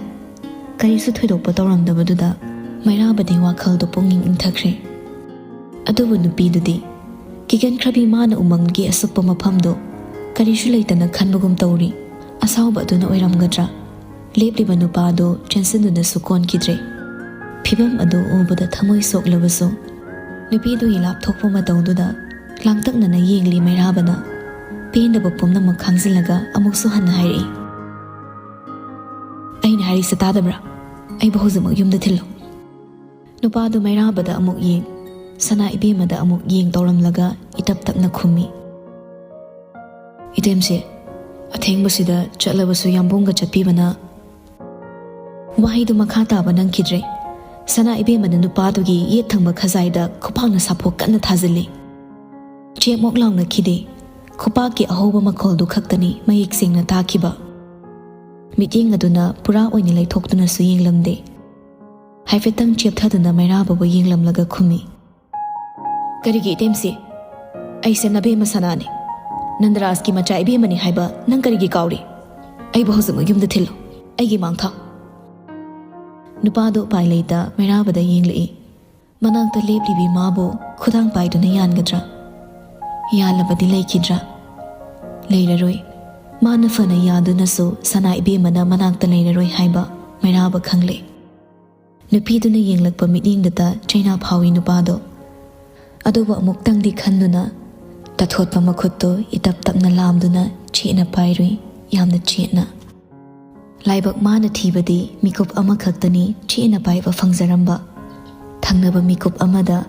ꯀꯔꯤꯁꯨ ꯊꯣꯏꯗꯣꯛꯄ ꯇꯧꯔꯝꯗꯕꯗꯨꯗ ꯃꯩꯔꯥꯕꯗꯤ ꯋꯥꯈꯜꯗꯨ ꯄꯨꯛꯅꯤꯡ ꯏꯪꯊꯈ꯭ꯔꯦ꯫ ꯑꯗꯨꯕꯨ ꯅꯨꯄꯤꯗꯨꯗꯤ ꯀꯤꯒꯟꯈ꯭ꯔꯕꯤ ꯃꯥꯅ ꯎꯃꯪꯒꯤ ꯑꯁꯨꯞꯄ ꯃꯐꯝꯗꯨ ꯀꯔꯤꯁꯨ ꯂꯩꯇꯅ ꯈꯟꯕꯒꯨꯝ ꯇꯧꯔꯤ꯫ ꯑꯁꯥꯎꯕ ꯑꯗꯨꯅ ꯑꯣꯏꯔꯝꯒꯗ꯭ꯔꯥ? ꯂꯦꯞꯂꯤꯕ ꯅꯨꯄꯥꯗꯨ ꯆꯦꯟꯁꯤꯟꯗꯨꯅꯁꯨ ꯀꯣꯟꯈꯤꯗ꯭ꯔꯦ꯫ ꯐꯤꯚꯝ ꯑꯗꯨ ꯎꯕꯗ ꯊꯃꯣꯏ ꯁꯣꯛꯂꯕꯁꯨ, ꯅꯨꯄꯤꯗꯨꯒꯤ ꯂꯥꯞꯊꯣꯛꯄ ꯃꯇꯧꯗꯨꯗ ꯂꯥꯡꯇꯛꯅꯅ ꯌꯦꯡꯂꯤ ꯃꯩꯔꯥꯕꯅ꯫ ꯄꯦꯟꯗꯕ ꯄꯨꯝꯅꯃꯛ ꯈꯥꯡꯖꯤꯜꯂꯒ ꯑꯃꯨꯛꯁꯨ ꯍꯟꯅ ꯍꯥꯏꯔꯛꯏ, "ꯑꯩꯅ ꯍꯥꯏꯔꯤꯁꯦ ꯇꯥꯗꯕ꯭ꯔꯥ? ꯑꯩꯕꯨ ꯍꯧꯖꯤꯛꯃꯛ ꯌꯨꯝꯗ ꯊꯤꯜꯂꯨ꯫" ꯅꯨꯄꯥꯗꯨ ꯃꯩꯔꯥꯕꯗ ꯑꯃꯨꯛ ꯌꯦꯡ, ꯁꯅꯥ ꯏꯕꯦꯝꯃꯗ ꯑꯃꯨꯛ ꯌꯦꯡ ꯇꯧꯔꯝꯂꯒ ꯏꯇꯞ ꯇꯞꯅ ꯈꯨꯝꯃꯤ, "ꯏꯇꯦꯝꯁꯦ, ꯑꯊꯦꯡꯕꯁꯤꯗ ꯆꯠꯂꯕꯁꯨ ꯌꯥꯝꯕꯨꯡꯒ ꯆꯠꯄꯤꯕꯅ꯫" ꯋꯥꯍꯩꯗꯨ ꯃꯈꯥ ꯇꯥꯕ ꯅꯪꯈꯤꯗ꯭ꯔꯦ꯫ ꯁꯅꯥ ꯏꯕꯦꯝꯃꯅ ꯅꯨꯄꯥꯗꯨꯒꯤ ꯌꯦꯠ ꯊꯪꯕ ꯈꯖꯥꯏꯗ ꯈꯨꯄꯥꯛꯅ ꯁꯥꯐꯣꯛ ꯀꯟꯅ ꯊꯥꯖꯤꯜꯂꯤ꯫ ꯆꯦꯞꯃꯣꯛ ꯂꯥꯎꯅ ꯈꯤꯗꯦ꯫ ꯈꯨꯄꯥꯛꯀꯤ ꯑꯍꯧꯕ ꯃꯈꯣꯜꯗꯨ ꯈꯛꯇꯅꯤ ꯃꯌꯦꯛ ꯁꯦꯡꯅ ꯇꯥꯈꯤꯕ꯫ ꯃꯤꯠꯌꯦꯡ ꯑꯗꯨꯅ ꯄꯨꯔꯥ ꯑꯣꯏꯅ ꯂꯩꯊꯣꯛꯇꯨꯅꯁꯨ ꯌꯦꯡꯂꯝꯗꯦ꯫ ꯍꯥꯏꯐꯦꯠꯇꯪ ꯆꯦꯞꯊꯗꯨꯅ ꯃꯩꯔꯥꯕꯕꯨ ꯌꯦꯡꯂꯝꯂꯒ ꯈꯨꯝꯃꯤ꯫ "ꯀꯔꯤꯒꯤ ꯏꯇꯦꯝꯁꯤ? ꯑꯩꯁꯦ ꯅꯕꯦꯝꯃ ꯁꯅꯥꯅꯤ꯫ ꯅꯟꯗꯔꯥꯖꯀꯤ ꯃꯆꯥ ꯏꯕꯦꯝꯃꯅꯤ ꯍꯥꯏꯕ ꯅꯪ ꯀꯔꯤꯒꯤ ꯀꯥꯎꯔꯤ? ꯑꯩꯕꯨ ꯍꯧꯖꯤꯛꯃꯛ ꯌꯨꯝꯗ ꯊꯤꯜꯂꯨ꯫ ꯑꯩꯒꯤ ꯃꯥꯡ ꯊꯥꯎ꯫" ꯅꯨꯄꯥꯗꯨ ꯎꯄꯥꯏ ꯂꯩꯇ ꯃꯩꯔꯥꯕꯗ ꯌꯦꯡꯂꯛꯏ꯫ ꯃꯅꯥꯛꯇ ꯂꯦꯞꯂꯤꯕꯤ ꯃꯥꯕꯨ ꯈꯨꯗꯥꯡ ꯄꯥꯏꯗꯨꯅ ꯌꯥꯟꯒꯗ꯭ꯔꯥ? ꯌꯥꯜꯂꯕꯗꯤ ꯂꯩꯈꯤꯗ꯭ꯔꯥ? ꯂꯩꯔꯔꯣꯏ꯫ ꯃꯥꯅ ꯐꯅ ꯌꯥꯗꯨꯅꯁꯨ ꯁꯅꯥ ꯏꯕꯦꯝꯃꯅ ꯃꯅꯥꯛꯇ ꯂꯩꯔꯔꯣꯏ ꯍꯥꯏꯕ ꯃꯩꯔꯥꯕ ꯈꯪꯂꯦ꯫ ꯅꯨꯄꯤꯗꯨꯅ ꯌꯦꯡꯂꯛꯄ ꯃꯤꯠꯌꯦꯡꯗꯨꯗ ꯆꯩꯅꯥ ꯐꯥꯎꯏ ꯅꯨꯄꯥꯗꯣ꯫ ꯑꯗꯨꯕꯨ ꯑꯃꯨꯛꯇꯪꯗꯤ ꯈꯟꯗꯨꯅ ꯇꯥꯊꯣꯠꯄ ꯃꯈꯨꯠꯇꯨ ꯏꯇꯞ ꯇꯞꯅ ꯂꯥꯝꯗꯨꯅ ꯆꯦꯠꯅ ꯄꯥꯏꯔꯨꯏ, ꯌꯥꯝꯅ ꯆꯦꯠꯅ꯫ ꯂꯥꯏꯕꯛ ꯃꯥꯅ ꯊꯤꯕꯗꯤ ꯃꯤꯀꯨꯞ ꯑꯃꯈꯛꯇꯅꯤ ꯆꯦꯠꯅ ꯄꯥꯏꯕ ꯐꯪꯖꯔꯝꯕ꯫ ꯊꯪꯅꯕ ꯃꯤꯀꯨꯞ ꯑꯃꯗ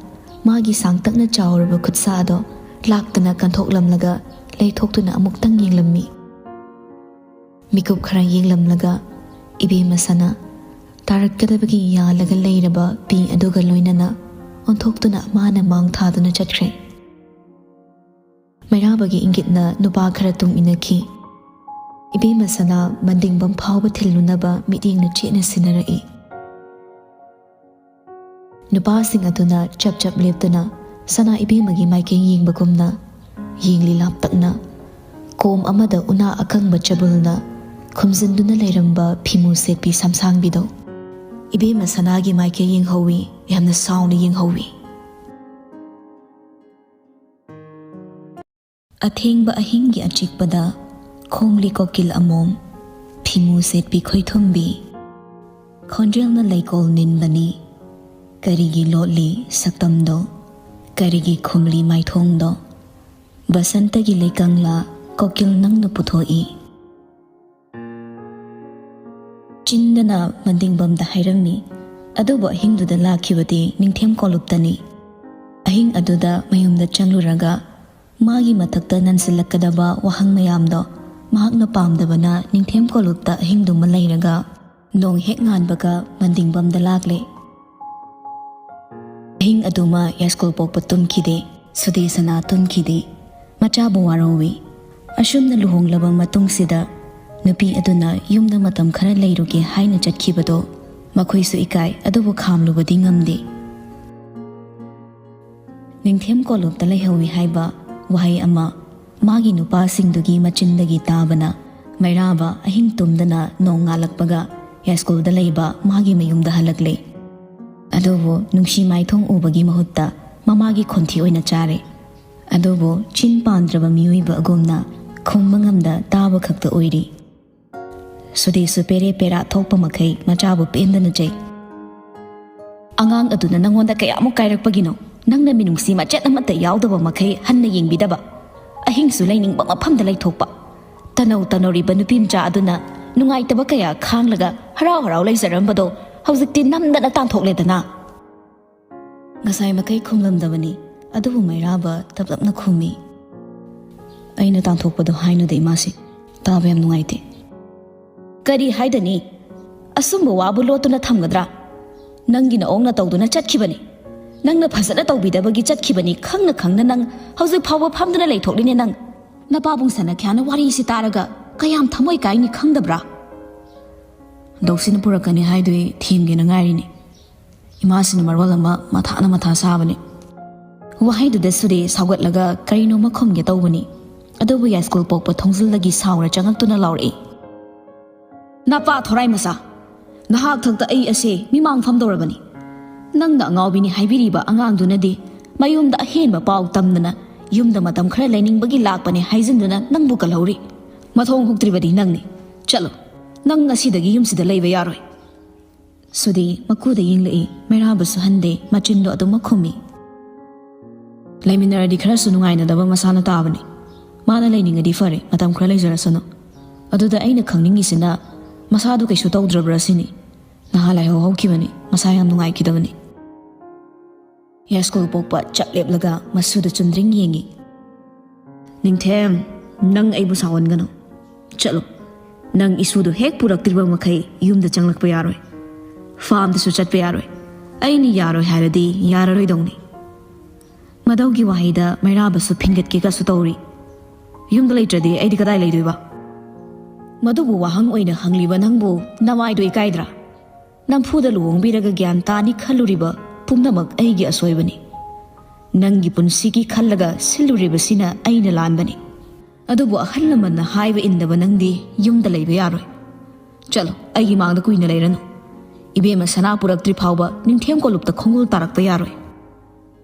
ꯃꯥꯒꯤ ꯁꯥꯡꯇꯛꯅ ꯆꯥꯎꯔꯕ ꯈꯨꯠꯁꯥꯗꯣ ꯂꯥꯛꯇꯅ ꯀꯟꯊꯣꯛꯂꯝꯂꯒ ꯂꯩꯊꯣꯛꯇꯨꯅ ꯑꯃꯨꯛꯇꯪ ꯌꯦꯡꯂꯝꯃꯤ꯫ ꯃꯤꯀꯨꯞ ꯈꯔ ꯌꯦꯡꯂꯝꯂꯒ ꯏꯕꯦꯝꯃ ꯁꯅꯥ ꯇꯥꯔꯛꯀꯗꯕꯒꯤ ꯌꯥꯜꯂꯒ ꯂꯩꯔꯕ ꯄꯤ ꯑꯗꯨꯒ ꯂꯣꯏꯅꯅ ꯑꯣꯟꯊꯣꯛꯇꯨꯅ ꯃꯥꯅ ꯃꯥꯡ ꯊꯥꯗꯨꯅ ꯆꯠꯈ꯭ꯔꯦ꯫ ꯃꯩꯔꯥꯕꯒꯤ ꯏꯪꯒꯤꯠꯅ ꯅꯨꯄꯥ ꯈꯔ ꯇꯨꯡ ꯏꯟꯅꯈꯤ꯫ ꯏꯕꯦꯝꯃ ꯁꯅꯥ ꯃꯟꯗꯤꯡꯕꯝ ꯐꯥꯎꯕ ꯊꯤꯜꯂꯨꯅꯕ ꯃꯤꯠꯌꯦꯡꯅ ꯆꯦꯠꯅ ꯁꯤꯟꯅꯔꯛꯏ꯫ ꯅꯨꯄꯥꯁꯤꯡ ꯑꯗꯨꯅ ꯆꯞ ꯆꯞ ꯂꯦꯞꯇꯨꯅ ꯁꯅꯥ ꯏꯕꯦꯝꯃꯒꯤ ꯃꯥꯏꯀꯩ ꯌꯦꯡꯕꯒꯨꯝꯅ ꯌꯦꯡꯂꯤ ꯂꯥꯞꯇꯛꯅ꯫ ꯀꯣꯝ ꯑꯃꯗ ꯎꯅꯥ ꯑꯀꯪꯕ ꯆꯕꯨꯜꯅ ꯈꯨꯝꯖꯤꯟꯗꯨꯅ ꯂꯩꯔꯝꯕ ꯐꯤꯃꯨ ꯁꯦꯠꯄꯤ ꯁꯝꯁꯥꯡꯕꯤꯗꯣ꯫ ꯏꯕꯦꯝꯃ ꯁꯅꯥꯒꯤ ꯃꯥꯏꯀꯩ ꯌꯦꯡꯍꯧꯏ, ꯌꯥꯝꯅ ꯁꯥꯎꯅ ꯌꯦꯡꯍꯧꯏ꯫ ꯑꯊꯦꯡꯕ ꯑꯍꯤꯡꯒꯤ ꯑꯆꯤꯛꯄꯗ ꯈꯣꯡꯂꯤ ꯀꯣꯀꯤꯜ ꯑꯃꯣꯝ, ꯐꯤꯃꯨ ꯁꯦꯠꯄꯤ ꯈꯣꯏꯊꯨꯝꯕꯤ꯫ ꯈꯣꯟꯖꯦꯜꯅ ꯂꯩꯀꯣꯜ ꯅꯤꯟꯕꯅꯤ꯫ ꯀꯔꯤꯒꯤ ꯂꯣꯠꯂꯤ ꯁꯛꯇꯝꯗꯣ? ꯀꯔꯤꯒꯤ ꯈꯨꯝꯂꯤ ꯃꯥꯏꯊꯣꯡꯗꯣ? ꯕꯁꯟꯇꯒꯤ ꯂꯩꯀꯪꯂꯥ ꯀꯣꯀꯤꯜ ꯅꯪꯅ ꯄꯨꯊꯣꯛꯏ꯫ ꯆꯤꯟꯗꯅ ꯃꯟꯗꯤꯡꯕꯝꯗ ꯍꯥꯏꯔꯝꯃꯤ, ꯑꯗꯨꯕꯨ ꯑꯍꯤꯡꯗꯨꯗ ꯂꯥꯛꯈꯤꯕꯗꯤ ꯅꯤꯡꯊꯦꯝ ꯀꯣꯂꯨꯞꯇꯅꯤ꯫ ꯑꯍꯤꯡ ꯑꯗꯨꯗ ꯃꯌꯨꯝꯗ ꯆꯪꯂꯨꯔꯒ ꯃꯥꯒꯤ ꯃꯊꯛꯇ ꯅꯟꯁꯤꯜꯂꯛꯀꯗꯕ ꯋꯥꯍꯪ ꯃꯌꯥꯝꯗꯣ ꯃꯍꯥꯛꯅ ꯄꯥꯝꯗꯕꯅ ꯅꯤꯡꯊꯦꯝ ꯀꯣꯂꯨꯞꯇ ꯑꯍꯤꯡꯗꯨꯃ ꯂꯩꯔꯒ ꯅꯣꯡ ꯍꯦꯛ ꯉꯥꯟꯕꯒ ꯃꯟꯗꯤꯡꯕꯝꯗ ꯂꯥꯛꯂꯦ꯫ ꯑꯍꯤꯡ ꯑꯗꯨꯃ ꯌꯥꯏꯁꯀꯨꯜ ꯄꯣꯛꯄ ꯇꯨꯝꯈꯤꯗꯦ, ꯁꯨꯗꯦꯁꯅꯥ ꯇꯨꯝꯈꯤꯗꯦ꯫ ꯃꯆꯥꯕꯨ ꯋꯥꯔꯧꯏ꯫ ꯑꯁꯨꯝꯅ ꯂꯨꯍꯣꯡꯂꯕ ꯃꯇꯨꯡꯁꯤꯗ ꯅꯨꯄꯤ ꯑꯗꯨꯅ ꯌꯨꯝꯗ ꯃꯇꯝ ꯈꯔ ꯂꯩꯔꯨꯒꯦ ꯍꯥꯏꯅ ꯆꯠꯈꯤꯕꯗꯣ ꯃꯈꯣꯏꯁꯨ ꯏꯀꯥꯏ, ꯑꯗꯨꯕꯨ ꯈꯥꯝꯂꯨꯕꯗꯤ ꯉꯝꯗꯦ꯫ "ꯅꯤꯡꯊꯦꯝ ꯀꯣꯂꯨꯞꯇ ꯂꯩꯍꯧꯏ" ꯍꯥꯏꯕ ꯋꯥꯍꯩ ꯑꯃ ꯃꯥꯒꯤ ꯅꯨꯄꯥꯁꯤꯡꯗꯨꯒꯤ ꯃꯆꯤꯟꯗꯒꯤ ꯇꯥꯕꯅ ꯃꯩꯔꯥꯕ ꯑꯍꯤꯡ ꯇꯨꯝꯗꯅ ꯅꯣꯡ ꯉꯥꯜꯂꯛꯄꯒ ꯌꯥꯏꯁ꯭ꯀꯨꯜꯗ ꯂꯩꯕ ꯃꯥꯒꯤ ꯃꯌꯨꯝꯗ ꯍꯜꯂꯛꯂꯦ꯫ ꯑꯗꯨꯕꯨ ꯅꯨꯡꯁꯤ ꯃꯥꯏꯊꯣꯡ ꯎꯕꯒꯤ ꯃꯍꯨꯠꯇ ꯃꯃꯥꯒꯤ ꯈꯣꯟꯊꯤ ꯑꯣꯏꯅ ꯆꯥꯔꯦ꯫ ꯑꯗꯨꯕꯨ ꯆꯤꯟ ꯄꯥꯟꯗ꯭ꯔꯕ ꯃꯤꯑꯣꯏꯕ ꯑꯒꯨꯝꯅ ꯈꯨꯝꯕ ꯉꯝꯗ ꯇꯥꯕ ꯈꯛꯇ ꯑꯣꯏꯔꯤ꯫ ꯁꯨꯗꯤꯁꯨ ꯄꯦꯔꯦ ꯄꯦꯔꯥ ꯊꯣꯛꯄ ꯃꯈꯩ ꯃꯆꯥꯕꯨ ꯄꯦꯟꯗꯅ ꯆꯩ꯫ "ꯑꯉꯥꯡ ꯑꯗꯨꯅ ꯅꯪꯉꯣꯟꯗ ꯀꯌꯥꯃꯨꯛ ꯀꯥꯏꯔꯛꯄꯒꯤꯅꯣ? ꯅꯪꯅ ꯃꯤꯅꯨꯡꯁꯤ ꯃꯆꯦꯠ ꯑꯃꯠꯇ ꯌꯥꯎꯗꯕ ꯃꯈꯩ ꯍꯟꯅ ꯌꯦꯡꯕꯤꯗꯕ, ꯑꯍꯤꯡꯁꯨ ꯂꯩꯅꯤꯡꯕ ꯃꯐꯝꯗ ꯂꯩꯊꯣꯛꯄ, ꯇꯅꯧ ꯇꯅꯧꯔꯤꯕ ꯅꯨꯄꯤ ꯃꯆꯥ ꯑꯗꯨꯅ ꯅꯨꯡꯉꯥꯏꯇꯕ ꯀꯌꯥ ꯈꯥꯡꯂꯒ ꯍꯔꯥꯎ ꯍꯔꯥꯎ ꯂꯩꯖꯔꯝꯕꯗꯣ ꯍꯧꯖꯤꯛꯇꯤ ꯅꯝꯗꯅ ꯇꯥꯟꯊꯣꯛꯂꯦꯗꯅ?" ꯉꯁꯥꯏ ꯃꯈꯩ ꯈꯨꯝꯂꯝꯗꯕꯅꯤ, ꯑꯗꯨꯕꯨ ꯃꯩꯔꯥꯕ ꯇꯞ ꯇꯞꯅ ꯈꯨꯝꯃꯤ꯫ "ꯑꯩꯅ ꯇꯥꯟꯊꯣꯛꯄꯗꯣ ꯍꯥꯏꯅꯨꯗ ꯏꯃꯥꯁꯤ, ꯇꯥꯕ ꯌꯥꯝ ꯅꯨꯡꯉꯥꯏꯇꯦ꯫" "ꯀꯔꯤ ꯍꯥꯏꯗꯅꯤ? ꯑꯁꯨꯝꯕ ꯋꯥꯕꯨ ꯂꯣꯠꯇꯨꯅ ꯊꯝꯒꯗ꯭ꯔꯥ? ꯅꯪꯒꯤ ꯅꯑꯣꯡ ꯅꯇꯧꯗꯨꯅ ꯆꯠꯈꯤꯕꯅꯤ꯫ ꯅꯪꯅ ꯐꯖꯅ ꯇꯧꯕꯤꯗꯕꯒꯤ ꯆꯠꯈꯤꯕꯅꯤ ꯈꯪꯅ ꯈꯪꯅ ꯅꯪ ꯍꯧꯖꯤꯛ ꯐꯥꯎꯕ ꯐꯝꯗꯨꯅ ꯂꯩꯊꯣꯛꯂꯤꯅꯦ ꯅꯪ꯫ ꯅꯄꯥꯕꯨꯡ ꯁꯅꯥꯈ꯭ꯌꯥꯅ ꯋꯥꯔꯤꯁꯤ ꯇꯥꯔꯒ ꯀꯌꯥꯝ ꯊꯃꯣꯏ ꯀꯥꯏꯅꯤ ꯈꯪꯗꯕ꯭ꯔꯥ?" "ꯗꯧꯁꯤꯅ ꯄꯨꯔꯛꯀꯅꯤ ꯍꯥꯏꯗꯨ ꯊꯦꯝꯒꯦꯅ ꯉꯥꯏꯔꯤꯅꯤ꯫ ꯏꯃꯥꯁꯤꯅ ꯃꯔꯣꯜ ꯑꯃ ꯃꯊꯥꯅ ꯃꯊꯥ ꯁꯥꯕꯅꯤ꯫" ꯋꯥꯍꯩꯗꯨꯗ ꯁꯨꯔꯦ ꯁꯥꯎꯒꯠꯂꯒ ꯀꯔꯤꯅꯣꯃ ꯈꯨꯝꯒꯦ ꯇꯧꯕꯅꯤ꯫ ꯑꯗꯨꯕꯨ ꯌꯥꯏꯁ꯭ꯀꯨꯜ ꯄꯣꯛꯄ ꯊꯣꯡꯖꯤꯜꯗꯒꯤ ꯁꯥꯎꯔ ꯆꯪꯉꯛꯇꯨꯅ ꯂꯥꯎꯔꯛꯏ, "ꯅꯄꯥ ꯊꯣꯔꯥꯏ ꯃꯆꯥ! ꯅꯍꯥꯛ ꯊꯛꯇ ꯑꯩ ꯑꯁꯦ ꯃꯤꯃꯥꯡ ꯐꯝꯗꯧꯔꯕꯅꯤ꯫ ꯅꯪꯅ ꯑꯉꯥꯎꯕꯤꯅꯤ ꯍꯥꯏꯕꯤꯔꯤꯕ ꯑꯉꯥꯡꯗꯨꯅꯗꯤ ꯃꯌꯨꯝꯗ ꯑꯍꯦꯟꯕ ꯄꯥꯎ ꯇꯝꯗꯅ ꯌꯨꯝꯗ ꯃꯇꯝ ꯈꯔ ꯂꯩꯅꯤꯡꯕꯒꯤ ꯂꯥꯛꯄꯅꯦ ꯍꯥꯏꯖꯤꯟꯗꯨꯅ ꯅꯪꯕꯨ ꯀꯜꯍꯧꯔꯤ꯫ ꯃꯊꯣꯡ ꯍꯨꯛꯇ꯭ꯔꯤꯕꯗꯤ ꯅꯪꯅꯤ꯫ ꯆꯠꯂꯣ, ꯅꯪ ꯉꯁꯤꯗꯒꯤ ꯌꯨꯝꯁꯤꯗ ꯂꯩꯕ ꯌꯥꯔꯣꯏ꯫" ꯁꯨꯗꯤ ꯃꯀꯨꯗ ꯌꯦꯡꯂꯛꯏ꯫ ꯃꯩꯔꯥꯕꯁꯨ ꯍꯟꯗꯦ, ꯃꯆꯤꯟꯗꯣ ꯑꯗꯨꯃꯛ ꯈꯨꯝꯃꯤ꯫ "ꯂꯩꯃꯤꯟꯅꯔꯗꯤ ꯈꯔꯁꯨ ꯅꯨꯡꯉꯥꯏꯅꯗꯕ ꯃꯁꯥꯅ ꯇꯥꯕꯅꯤ꯫ ꯃꯥꯅ ꯂꯩꯅꯤꯡꯉꯗꯤ ꯐꯔꯦ, ꯃꯇꯝ ꯈꯔ ꯂꯩꯖꯔꯁꯅꯨ꯫ ꯑꯗꯨꯗ ꯑꯩꯅ ꯈꯪꯅꯤꯡꯉꯤꯁꯤꯅ ꯃꯁꯥꯗꯨ ꯀꯩꯁꯨ ꯇꯧꯗ꯭ꯔꯕ꯭ꯔꯥ ꯁꯤꯅꯤ꯫ ꯅꯍꯥ ꯂꯥꯏꯍꯧ ꯍꯧꯈꯤꯕꯅꯤ, ꯃꯁꯥ ꯌꯥꯝ ꯅꯨꯡꯉꯥꯏꯈꯤꯗꯕꯅꯤ꯫" ꯌꯥꯏꯁ꯭ꯀꯨꯜ ꯄꯣꯛꯄ ꯆꯞ ꯂꯦꯞꯂꯒ ꯃꯁꯨꯗ ꯆꯨꯝꯗ꯭ꯔꯤꯡ ꯌꯦꯡꯉꯤ꯫ "ꯅꯤꯡꯊꯦꯝ, ꯅꯪ ꯑꯩꯕꯨ ꯁꯥꯎꯍꯟꯒꯅꯨ꯫ ꯆꯠꯂꯣ꯫ ꯅꯪ ꯏꯁꯨꯗꯨ ꯍꯦꯛ ꯄꯨꯔꯛꯇ꯭ꯔꯤꯕ ꯃꯈꯩ ꯌꯨꯝꯗ ꯆꯪꯂꯛꯄ ꯌꯥꯔꯣꯏ꯫ ꯐꯥꯔꯝꯗꯁꯨ ꯆꯠꯄ ꯌꯥꯔꯣꯏ꯫ ꯑꯩꯅ ꯌꯥꯔꯣꯏ ꯍꯥꯏꯔꯗꯤ ꯌꯥꯔꯔꯣꯏꯗꯧꯅꯤ꯫" ꯃꯗꯧꯒꯤ ꯋꯥꯍꯩꯗ ꯃꯩꯔꯥꯕꯁꯨ ꯐꯤꯟꯒꯠꯀꯦꯒꯁꯨ ꯇꯧꯔꯤ꯫ "ꯌꯨꯝꯗ ꯂꯩꯇ꯭ꯔꯗꯤ ꯑꯩꯗꯤ ꯀꯗꯥꯏ ꯂꯩꯗꯣꯏꯕ?" "ꯃꯗꯨꯕꯨ ꯋꯥꯍꯪ ꯑꯣꯏꯅ ꯍꯪꯂꯤꯕ ꯅꯪꯕꯨ ꯅꯃꯥꯏꯗꯣ ꯏꯀꯥꯏꯗ꯭ꯔꯥ?" ꯅꯝꯐꯨꯗ ꯂꯨꯍꯣꯡꯕꯤꯔꯒ ꯒ꯭ꯌꯥꯟ ꯇꯥꯅꯤ ꯈꯜꯂꯨꯔꯤꯕ ꯄꯨꯝꯅꯃꯛ ꯑꯩꯒꯤ ꯑꯁꯣꯏꯕꯅꯤ꯫ ꯅꯪꯒꯤ ꯄꯨꯟꯁꯤꯒꯤ ꯈꯜꯂꯒ ꯁꯤꯜꯂꯨꯔꯤꯕꯁꯤꯅ ꯑꯩꯅ ꯂꯥꯟꯕꯅꯤ꯫ ꯑꯗꯨꯕꯨ ꯑꯍꯜ ꯂꯃꯟꯅ ꯍꯥꯏꯕ ꯏꯟꯗꯕ ꯅꯪꯗꯤ ꯌꯨꯝꯗ ꯂꯩꯕ ꯌꯥꯔꯣꯏ꯫ ꯆꯠꯂꯣ, ꯑꯩꯒꯤ ꯃꯥꯡꯗ ꯀꯨꯏꯅ ꯂꯩꯔꯅꯨ꯫ ꯏꯕꯦꯝꯃ ꯁꯅꯥ ꯄꯨꯔꯛꯇ꯭ꯔꯤ ꯐꯥꯎꯕ ꯅꯤꯡꯊꯦꯝ ꯀꯣꯂꯨꯞꯇ ꯈꯣꯡꯒꯨꯜ ꯇꯥꯔꯛꯄ ꯌꯥꯔꯣꯏ꯫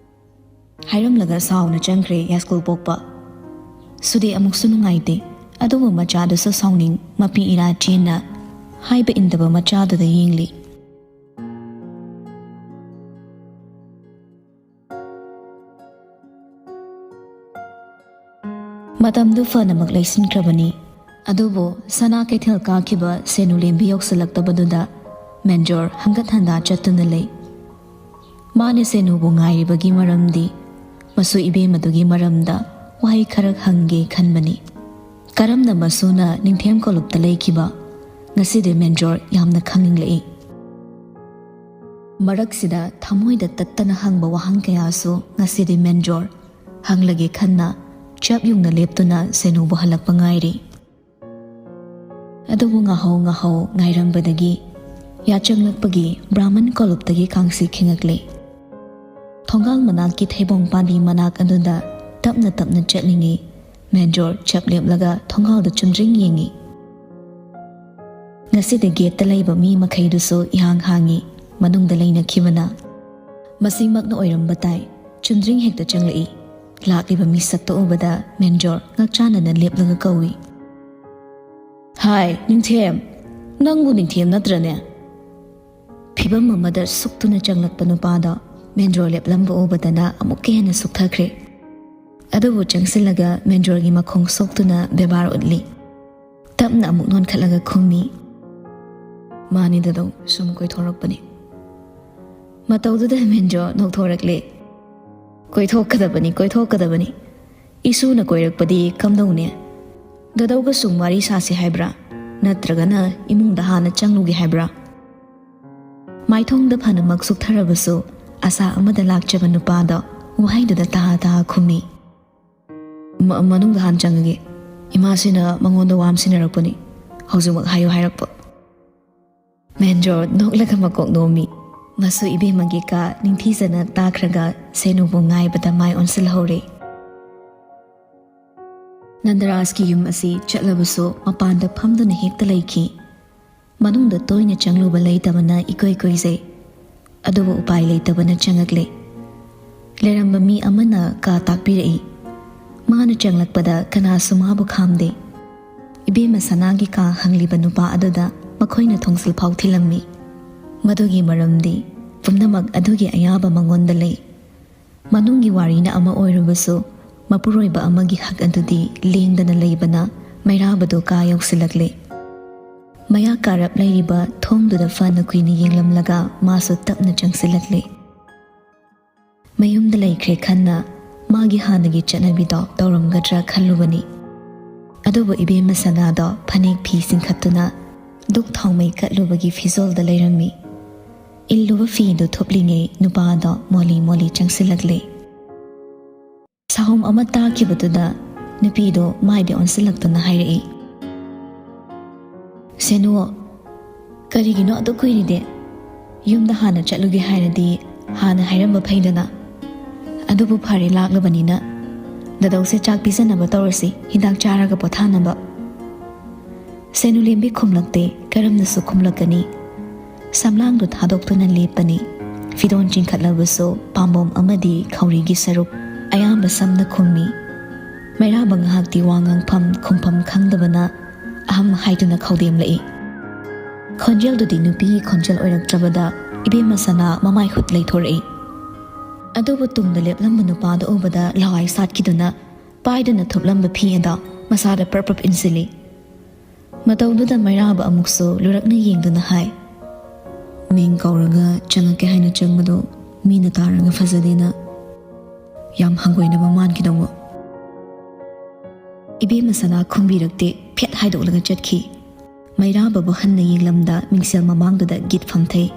ꯍꯥꯏꯔꯝꯂꯒ ꯁꯥꯎꯅ ꯆꯪꯈ꯭ꯔꯦ ꯌꯥꯏꯁ꯭ꯀꯨꯜ ꯄꯣꯛꯄ꯫ ꯁꯨꯗꯤ ꯑꯃꯨꯛꯁꯨ ꯅꯨꯡꯉꯥꯏꯇꯦ꯫ ꯑꯗꯨꯕꯨ ꯃꯆꯥꯗꯨꯁꯨ ꯁꯥꯎꯅꯤꯡ ꯃꯄꯤ ꯏꯔꯥ ꯆꯦꯟꯅ ꯍꯥꯏꯕ ꯏꯟꯗꯕ ꯃꯆꯥꯗꯨꯗ ꯌꯦꯡꯂꯤ꯫ ꯃꯇꯝꯗꯨ ꯐꯅꯃꯛ ꯂꯩꯁꯤꯟꯈ꯭ꯔꯕꯅꯤ꯫ ꯑꯗꯨꯕꯨ ꯁꯅꯥ ꯀꯩꯊꯦꯜ ꯀꯥꯈꯤꯕ ꯁꯦꯅꯨ ꯂꯦꯝꯕꯤ ꯌꯧꯁꯤꯜꯂꯛꯇꯕꯗꯨꯗ ꯃꯦꯟꯖꯣꯔ ꯍꯪꯒꯠ ꯍꯟꯗꯥ ꯆꯠꯇꯨꯅ ꯂꯩ꯫ ꯃꯥꯅ ꯁꯦꯅꯨꯕꯨ ꯉꯥꯏꯔꯤꯕꯒꯤ ꯃꯔꯝꯗꯤ ꯃꯁꯨ ꯏꯕꯦꯝꯃꯗꯨꯒꯤ ꯃꯔꯝꯗ ꯋꯥꯍꯩ ꯈꯔ ꯍꯪꯒꯦ ꯈꯟꯕꯅꯤ꯫ ꯀꯔꯝꯅ ꯃꯁꯨꯅ ꯅꯤꯡꯊꯦꯝ ꯀꯣꯂꯨꯞꯇ ꯂꯩꯈꯤꯕ? ꯉꯁꯤꯗꯤ ꯃꯦꯟꯖꯣꯔ ꯌꯥꯝꯅ ꯈꯪꯅꯤꯡꯂꯛꯏ꯫ ꯃꯔꯛꯁꯤꯗ ꯊꯃꯣꯏꯗ ꯇꯠꯇꯅ ꯍꯪꯕ ꯋꯥꯍꯪ ꯀꯌꯥꯁꯨ ꯉꯁꯤꯗꯤ ꯃꯦꯟꯖꯣꯔ ꯍꯪꯂꯒꯦ ꯈꯟꯅ ꯆꯞ ꯌꯨꯡꯅ ꯂꯦꯞꯇꯨꯅ ꯁꯦꯅꯨꯕꯨ ꯍꯜꯂꯛꯄ ꯉꯥꯏꯔꯤ꯫ ꯑꯗꯨꯕꯨ ꯉꯥꯍꯧ ꯉꯥꯍꯧ ꯉꯥꯏꯔꯝꯕꯗꯒꯤ ꯌꯥꯆꯪꯂꯛꯄꯒꯤ ꯕ꯭ꯔꯥꯍꯃꯟ ꯀꯣꯂꯨꯞꯇꯒꯤ ꯀꯥꯡꯁꯤ ꯈꯤꯡꯉꯛꯂꯦ꯫ ꯊꯣꯡꯒꯥꯜ ꯃꯅꯥꯛꯀꯤ ꯊꯩꯕꯣꯡ ꯄꯥꯝꯕꯤ ꯃꯅꯥꯛ ꯑꯗꯨꯗ ꯇꯞꯅ ꯇꯞꯅ ꯆꯠꯂꯤꯉꯩ ꯃꯦꯟꯖꯣꯔ ꯆꯞ ꯂꯦꯞꯂꯒ ꯊꯣꯡꯒꯥꯜꯗ ꯆꯨꯝꯗ꯭ꯔꯤꯡ ꯌꯦꯡꯉꯤ꯫ ꯉꯁꯤꯗꯤ ꯒꯦꯠꯇ ꯂꯩꯕ ꯃꯤ ꯃꯈꯩꯗꯨꯁꯨ ꯏꯍꯥꯡ ꯍꯥꯡꯉꯤ, ꯃꯅꯨꯡꯗ ꯂꯩꯅꯈꯤꯕꯅ꯫ ꯃꯁꯤꯃꯛꯅ ꯑꯣꯏꯔꯝꯕ ꯇꯥꯏ꯫ ꯆꯨꯝꯗ꯭ꯔꯤꯡ ꯍꯦꯛꯇ ꯆꯪꯂꯛꯏ꯫ ꯂꯥꯛꯂꯤꯕ ꯃꯤꯁꯛꯇ ꯎꯕꯗ ꯃꯦꯟꯖꯣꯔ ꯉꯛꯆꯥꯟꯅꯅ ꯂꯦꯞꯂꯒ ꯀꯧꯏ, "ꯍꯥꯏ, ꯅꯤꯡꯊꯦꯝ! ꯅꯪꯕꯨ ꯅꯤꯡꯊꯦꯝ ꯅꯠꯇ꯭ꯔꯅꯦ?" ꯐꯤꯚꯝ ꯑꯃꯗ ꯁꯨꯛꯇꯨꯅ ꯆꯪꯂꯛꯄ ꯅꯨꯄꯥꯗꯣ ꯃꯦꯟꯖꯣꯔ ꯂꯦꯞꯂꯝꯕ ꯎꯕꯗꯅ ꯑꯃꯨꯛꯀ ꯍꯦꯟꯅ ꯁꯨꯛꯊꯈ꯭ꯔꯦ꯫ ꯑꯗꯨꯕꯨ ꯆꯪꯁꯤꯜꯂꯒ ꯃꯦꯟꯖꯣꯔꯒꯤ ꯃꯈꯣꯡ ꯁꯣꯛꯇꯨꯅ ꯕꯦꯕꯥꯔ ꯎꯠꯂꯤ꯫ ꯇꯞꯅ ꯑꯃꯨꯛ ꯅꯣꯟꯈꯠꯂꯒ ꯈꯨꯝꯃꯤ, "ꯃꯥꯅꯤ ꯗꯥꯗꯧ, ꯁꯨꯝ ꯀꯣꯏꯊꯣꯔꯛꯄꯅꯤ꯫" ꯃꯇꯧꯗꯨꯗ ꯃꯦꯟꯖꯣ ꯅꯣꯛꯊꯣꯔꯛꯂꯦ꯫ "ꯀꯣꯏꯊꯣꯛꯀꯗꯕꯅꯤ, ꯀꯣꯏꯊꯣꯛꯀꯗꯕꯅꯤ꯫ ꯏꯁꯨꯅ ꯀꯣꯏꯔꯛꯄꯗꯤ ꯀꯝꯗꯧꯅꯤ? ꯗꯥꯗꯧꯒ ꯁꯨꯝ ꯋꯥꯔꯤ ꯁꯥꯁꯤ ꯍꯥꯏꯕ꯭ꯔꯥ? ꯅꯠꯇ꯭ꯔꯒꯅ ꯏꯃꯨꯡꯗ ꯍꯥꯟꯅ ꯆꯪꯂꯨꯒꯦ ꯍꯥꯏꯕ꯭ꯔꯥ?" ꯃꯥꯏꯊꯣꯡꯗ ꯐꯅꯃꯛ ꯁꯨꯛꯊꯔꯕꯁꯨ ꯑꯁꯥ ꯑꯃꯗ ꯂꯥꯛꯆꯕ ꯅꯨꯄꯥꯗꯣ ꯋꯥꯍꯩꯗꯨꯗ ꯇꯍꯥ ꯇꯍꯥ ꯈꯨꯝꯃꯤ, "ꯃ-, ꯃꯅꯨꯡꯗ ꯍꯥꯟꯅ ꯆꯪꯉꯒꯦ꯫ ꯏꯃꯥꯁꯤꯅ ꯃꯉꯣꯟꯗ ꯋꯥ ꯑꯃ ꯁꯤꯟꯅꯔꯛꯄꯅꯤ꯫ ꯍꯧꯖꯤꯛꯃꯛ ꯍꯥꯏꯌꯨ ꯍꯥꯏꯔꯛꯄ꯫" ꯃꯍꯦꯟꯗ꯭ꯔꯣ ꯅꯣꯛꯂꯒ ꯃꯀꯣꯛ ꯅꯣꯝꯃꯤ꯫ ꯃꯁꯨ ꯏꯕꯦꯝꯃꯒꯤ ꯀꯥ ꯅꯤꯡꯊꯤꯖꯅ ꯇꯥꯈ꯭ꯔꯒ ꯁꯦꯅꯨꯕꯨ ꯉꯥꯏꯕꯗ ꯃꯥꯏ ꯑꯣꯟꯁꯤꯜꯍꯧꯔꯦ꯫ ꯅꯟꯗꯔꯥꯖꯀꯤ ꯌꯨꯝ ꯑꯁꯤ ꯆꯠꯂꯕꯁꯨ ꯃꯄꯥꯟꯗ ꯐꯝꯗꯨꯅ ꯍꯦꯛꯇ ꯂꯩꯈꯤ꯫ ꯃꯅꯨꯡꯗ ꯇꯣꯏꯅ ꯆꯪꯂꯨꯕ ꯂꯩꯇꯕꯅ ꯏꯀꯣꯏ ꯀꯣꯏꯖꯩ꯫ ꯑꯗꯨꯕꯨ ꯎꯄꯥꯏ ꯂꯩꯇꯕꯅ ꯆꯪꯉꯛꯂꯦ꯫ ꯂꯩꯔꯝꯕ ꯃꯤ ꯑꯃꯅ ꯀꯥ ꯇꯥꯛꯄꯤꯔꯛꯏ꯫ ꯃꯥꯅ ꯆꯪꯂꯛꯄꯗ ꯀꯅꯥꯁꯨ ꯃꯥꯕꯨ ꯈꯥꯝꯗꯦ꯫ ꯏꯕꯦꯝꯃ ꯁꯅꯥꯒꯤ ꯀꯥ ꯍꯪꯂꯤꯕ ꯅꯨꯄꯥ ꯑꯗꯨꯗ ꯃꯈꯣꯏꯅ ꯊꯣꯡꯁꯤꯜ ꯐꯥꯎ ꯊꯤꯜꯂꯝꯃꯤ꯫ ꯃꯗꯨꯒꯤ ꯃꯔꯝꯗꯤ ꯄꯨꯝꯅꯃꯛ ꯑꯗꯨꯒꯤ ꯑꯌꯥꯕ ꯃꯉꯣꯟꯗ ꯂꯩ꯫ ꯃꯅꯨꯡꯒꯤ ꯋꯥꯔꯤꯅ ꯑꯃ ꯑꯣꯏꯔꯕꯁꯨ, ꯃꯄꯨꯔꯣꯏꯕ ꯑꯃꯒꯤ ꯍꯛ ꯑꯗꯨꯗꯤ ꯂꯦꯡꯗꯅ ꯂꯩꯕꯅ ꯃꯩꯔꯥꯕꯗꯨ ꯀꯥ ꯌꯧꯁꯤꯜꯂꯛꯂꯦ꯫ ꯃꯌꯥ ꯀꯥꯔꯞ ꯂꯩꯔꯤꯕ ꯊꯣꯡꯗꯨꯗ ꯐꯅ ꯀꯨꯏꯅ ꯌꯦꯡꯂꯝꯂꯒ ꯃꯥꯁꯨ ꯇꯞꯅ ꯆꯪꯁꯤꯜꯂꯛꯂꯦ꯫ ꯃꯌꯨꯝꯗ ꯂꯩꯈ꯭ꯔꯦ ꯈꯟꯅ ꯃꯥꯒꯤ ꯍꯥꯟꯅꯒꯤ ꯆꯠꯅꯕꯤꯗꯣ ꯇꯧꯔꯝꯒꯗ꯭ꯔꯥ ꯈꯜꯂꯨꯕꯅꯤ꯫ ꯑꯗꯨꯕꯨ ꯏꯕꯦꯝꯃ ꯁꯅꯥꯗꯣ ꯐꯅꯦꯛ ꯐꯤ ꯆꯤꯡꯈꯠꯇꯨꯅ ꯗꯨꯛ ꯊꯥꯎꯃꯩ ꯀꯠꯂꯨꯕꯒꯤ ꯐꯤꯖꯣꯜꯗ ꯂꯩꯔꯝꯃꯤ꯫ ꯏꯜꯂꯨꯕ ꯐꯤꯗꯨ ꯊꯨꯞꯂꯤꯉꯩ ꯅꯨꯄꯥꯗꯣ ꯃꯣꯂꯤ ꯃꯣꯂꯤ ꯆꯪꯁꯤꯜꯂꯛꯂꯦ꯫ ꯁꯥꯍꯨꯝ ꯑꯃ ꯇꯥꯈꯤꯕꯗꯨꯗ ꯅꯨꯄꯤꯗꯣ ꯃꯥꯏꯗꯤ ꯑꯣꯟꯁꯤꯜꯂꯛꯇꯨꯅ ꯍꯥꯏꯔꯛꯏ, "ꯁꯦꯅꯨ, ꯀꯔꯤꯒꯤꯅꯣ ꯑꯗꯨꯛ ꯀꯨꯏꯔꯤꯗꯤ? ꯌꯨꯝꯗ ꯍꯥꯟꯅ ꯆꯠꯂꯨꯒꯦ ꯍꯥꯏꯔꯗꯤ ꯍꯥꯟꯅ ꯍꯥꯏꯔꯝꯕ ꯐꯩꯗꯅ꯫ ꯑꯗꯨꯕꯨ ꯐꯔꯦ, ꯂꯥꯛꯂꯕꯅꯤꯅ ꯗꯗꯧꯁꯦ ꯆꯥꯛ ꯄꯤꯖꯅꯕ ꯇꯧꯔꯁꯤ, ꯍꯤꯗꯥꯛ ꯆꯥꯔꯒ ꯄꯣꯊꯥꯅꯕ꯫" ꯁꯦꯅꯨꯂꯦꯝꯕꯤ ꯈꯨꯝꯂꯛꯇꯦ, ꯀꯔꯝꯅꯁꯨ ꯈꯨꯝꯂꯛꯀꯅꯤ? ꯁꯝꯂꯥꯡꯗꯨ ꯊꯥꯗꯣꯛꯇꯨꯅ ꯂꯦꯞꯄꯅꯤ꯫ ꯐꯤꯗꯣꯟ ꯆꯤꯡꯈꯠꯂꯕꯁꯨ ꯄꯥꯝꯕꯣꯝ ꯑꯃꯗꯤ ꯈꯧꯔꯤꯒꯤ ꯁꯔꯨꯛ ꯑꯌꯥꯝꯕ ꯁꯝꯅ ꯈꯨꯝꯃꯤ꯫ ꯃꯩꯔꯥꯕ ꯉꯥꯏꯍꯥꯛꯇꯤ ꯋꯥ ꯉꯥꯡꯐꯝ ꯈꯨꯝꯐꯝ ꯈꯪꯗꯕꯅ ꯑꯍꯝ ꯍꯥꯏꯗꯨꯅ ꯈꯧꯗꯦꯝꯂꯛꯏ꯫ ꯈꯣꯟꯖꯦꯜꯗꯨꯗꯤ ꯅꯨꯄꯤꯒꯤ ꯈꯣꯟꯖꯦꯜ ꯑꯣꯏꯔꯛꯇ꯭ꯔꯕꯗ ꯏꯕꯦꯝꯃ ꯁꯅꯥ ꯃꯃꯥꯏ ꯍꯨꯠ ꯂꯩꯊꯣꯔꯛꯏ꯫ ꯑꯗꯨꯕꯨ ꯇꯨꯡꯗ ꯂꯦꯞꯂꯝꯕ ꯅꯨꯄꯥꯗꯨ ꯎꯕꯗ ꯂꯋꯥꯏ ꯁꯥꯠꯈꯤꯗꯨꯅ ꯄꯥꯏꯗꯨꯅ ꯊꯨꯞꯂꯝꯕ ꯐꯤ ꯑꯗꯣ ꯃꯁꯥꯗ ꯄ꯭ꯔꯞ ꯄ꯭ꯔꯞ ꯏꯟꯁꯤꯜꯂꯤ꯫ ꯃꯇꯧꯗꯨꯗ ꯃꯩꯔꯥꯕ ꯑꯃꯨꯛꯁꯨ ꯂꯨꯔꯛꯅ ꯌꯦꯡꯗꯨꯅ ꯍꯥꯏ, "ꯃꯤꯡ ꯀꯧꯔꯒ ꯆꯪꯉꯛꯀꯦ ꯍꯥꯏꯅ ꯆꯪꯕꯗꯣ ꯃꯤꯅ ꯇꯥꯔꯒ ꯐꯖꯗꯦꯅ ꯌꯥꯝ ꯍꯪꯒꯣꯏꯅꯕ ꯃꯥꯟꯈꯤꯗꯧꯕ꯫" ꯏꯕꯦꯝꯃ ꯁꯅꯥ ꯈꯨꯝꯕꯤꯔꯛꯇꯦ, ꯐꯦꯠ ꯍꯥꯏꯗꯣꯛꯂꯒ ꯆꯠꯈꯤ꯫ ꯃꯩꯔꯥꯕꯕꯨ ꯍꯟꯅ ꯌꯦꯡꯂꯝꯗ ꯃꯤꯡꯁꯦꯜ ꯃꯃꯥꯡꯗꯨꯗ ꯒꯤꯠ ꯐꯝꯊꯩ꯫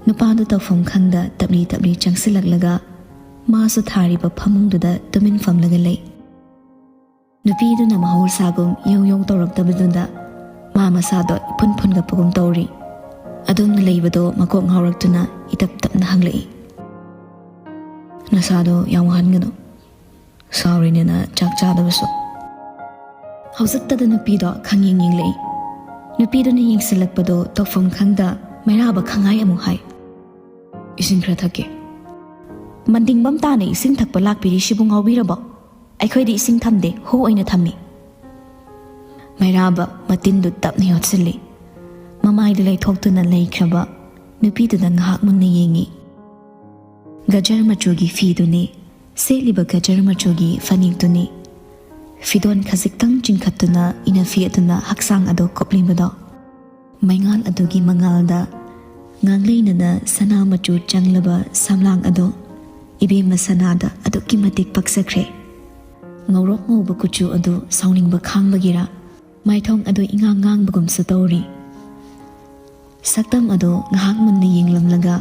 ꯅꯨꯄꯥꯗꯨ ꯇꯧꯐꯝ ꯈꯪꯗ ꯇꯞꯂꯤ ꯇꯞꯂꯤ ꯆꯪꯁꯤꯜꯂꯛꯂꯒ ꯃꯥꯁꯨ ꯊꯥꯔꯤꯕ ꯐꯃꯨꯡꯗꯨꯗ ꯇꯨꯃꯤꯟ ꯐꯝꯂꯒ ꯂꯩ꯫ ꯅꯨꯄꯤꯗꯨꯅ ꯃꯍꯧꯁꯥꯒꯨꯝ ꯌꯧ ꯌꯧ ꯇꯧꯔꯛꯇꯕꯗꯨꯗ ꯃꯥ ꯃꯁꯥꯗꯣ ꯏꯐꯨꯟ ꯐꯨꯟꯒꯠꯄꯒꯨꯝ ꯇꯧꯔꯤ꯫ ꯑꯗꯨꯝꯅ ꯂꯩꯕꯗꯣ ꯃꯀꯣꯛ ꯉꯥꯎꯔꯛꯇꯨꯅ ꯏꯇꯞ ꯇꯞꯅ ꯍꯪꯂꯛꯏ, "ꯅꯁꯥꯗꯣ ꯌꯥꯝ ꯋꯥꯍꯟꯒꯅꯨ꯫ ꯁꯥꯎꯔꯤꯅꯦꯅ ꯆꯥꯛ ꯆꯥꯗꯕꯁꯨ꯫" ꯍꯧꯖꯤꯛꯇꯗ ꯅꯨꯄꯤꯗꯣ ꯈꯪꯌꯦꯡ ꯌꯦꯡꯂꯛꯏ꯫ ꯅꯨꯄꯤꯗꯨꯅ ꯌꯦꯡꯁꯤꯜꯂꯛꯄꯗꯣ ꯇꯧꯐꯝ ꯈꯪꯗ ꯃꯩꯔꯥꯕ ꯈꯪꯍꯥꯏ ꯑꯃꯨꯛ ꯍꯥꯏ, "ꯏꯁꯤꯡ ꯈꯔ ꯊꯛꯀꯦ꯫" "ꯃꯟꯗꯤꯡꯕꯝ ꯇꯥꯅ ꯏꯁꯤꯡ ꯊꯛꯄ ꯂꯥꯛꯄꯤꯔꯤꯁꯤꯕꯨ ꯉꯥꯎꯕꯤꯔꯕꯣ? ꯑꯩꯈꯣꯏꯗꯤ ꯏꯁꯤꯡ ꯊꯝꯗꯦ, ꯍꯣ ꯑꯣꯏꯅ ꯊꯝꯃꯤ꯫" ꯃꯩꯔꯥꯕ ꯃꯇꯤꯟꯗꯨ ꯇꯞꯅ ꯌꯣꯠꯁꯤꯜꯂꯤ꯫ ꯃꯃꯥꯏꯗꯨ ꯂꯩꯊꯣꯛꯇꯨꯅ ꯂꯩꯈ꯭ꯔꯕ ꯅꯨꯄꯤꯗꯨꯗ ꯉꯥꯏꯍꯥꯛ ꯃꯨꯟꯅ ꯌꯦꯡꯉꯤ꯫ ꯒꯖꯔ ꯃꯆꯨꯒꯤ ꯐꯤꯗꯨꯅꯤ, ꯁꯦꯠꯂꯤꯕ ꯒꯖꯔ ꯃꯆꯨꯒꯤ ꯐꯅꯦꯛꯇꯨꯅꯤ꯫ ꯐꯤꯗꯣꯟ ꯈꯖꯤꯛꯇꯪ ꯆꯤꯡꯈꯠꯇꯨꯅ ꯏꯅꯐꯤ ꯑꯗꯨꯅ ꯍꯛꯆꯥꯡ ꯑꯗꯨ ꯀꯨꯞꯂꯤꯕꯗꯣ꯫ ꯃꯩꯉꯥꯜ ꯑꯗꯨꯒꯤ ꯃꯉꯥꯜꯗ ꯉꯥꯡꯂꯩꯅꯅ ꯁꯅꯥ ꯃꯆꯨ ꯆꯪꯂꯕ ꯁꯝꯂꯥꯡ ꯑꯗꯨ ꯏꯕꯦꯝꯃ ꯁꯅꯥꯗ ꯑꯗꯨꯛꯀꯤ ꯃꯇꯤꯛ ꯄꯛꯆꯈ꯭ꯔꯦ꯫ ꯉꯧꯔꯣꯛ ꯉꯧꯕ ꯀꯨꯆꯨ ꯑꯗꯨ ꯁꯥꯎꯅꯤꯡꯕ ꯈꯥꯡꯕꯒꯤꯔ ꯃꯥꯏꯊꯣꯡ ꯑꯗꯨ ꯏꯉꯥꯡ ꯉꯥꯡꯕꯒꯨꯝꯁꯨ ꯇꯧꯔꯤ꯫ ꯁꯛꯇꯝ ꯑꯗꯨ ꯉꯥꯏꯍꯥꯛ ꯃꯨꯟꯅ ꯌꯦꯡꯂꯝꯂꯒ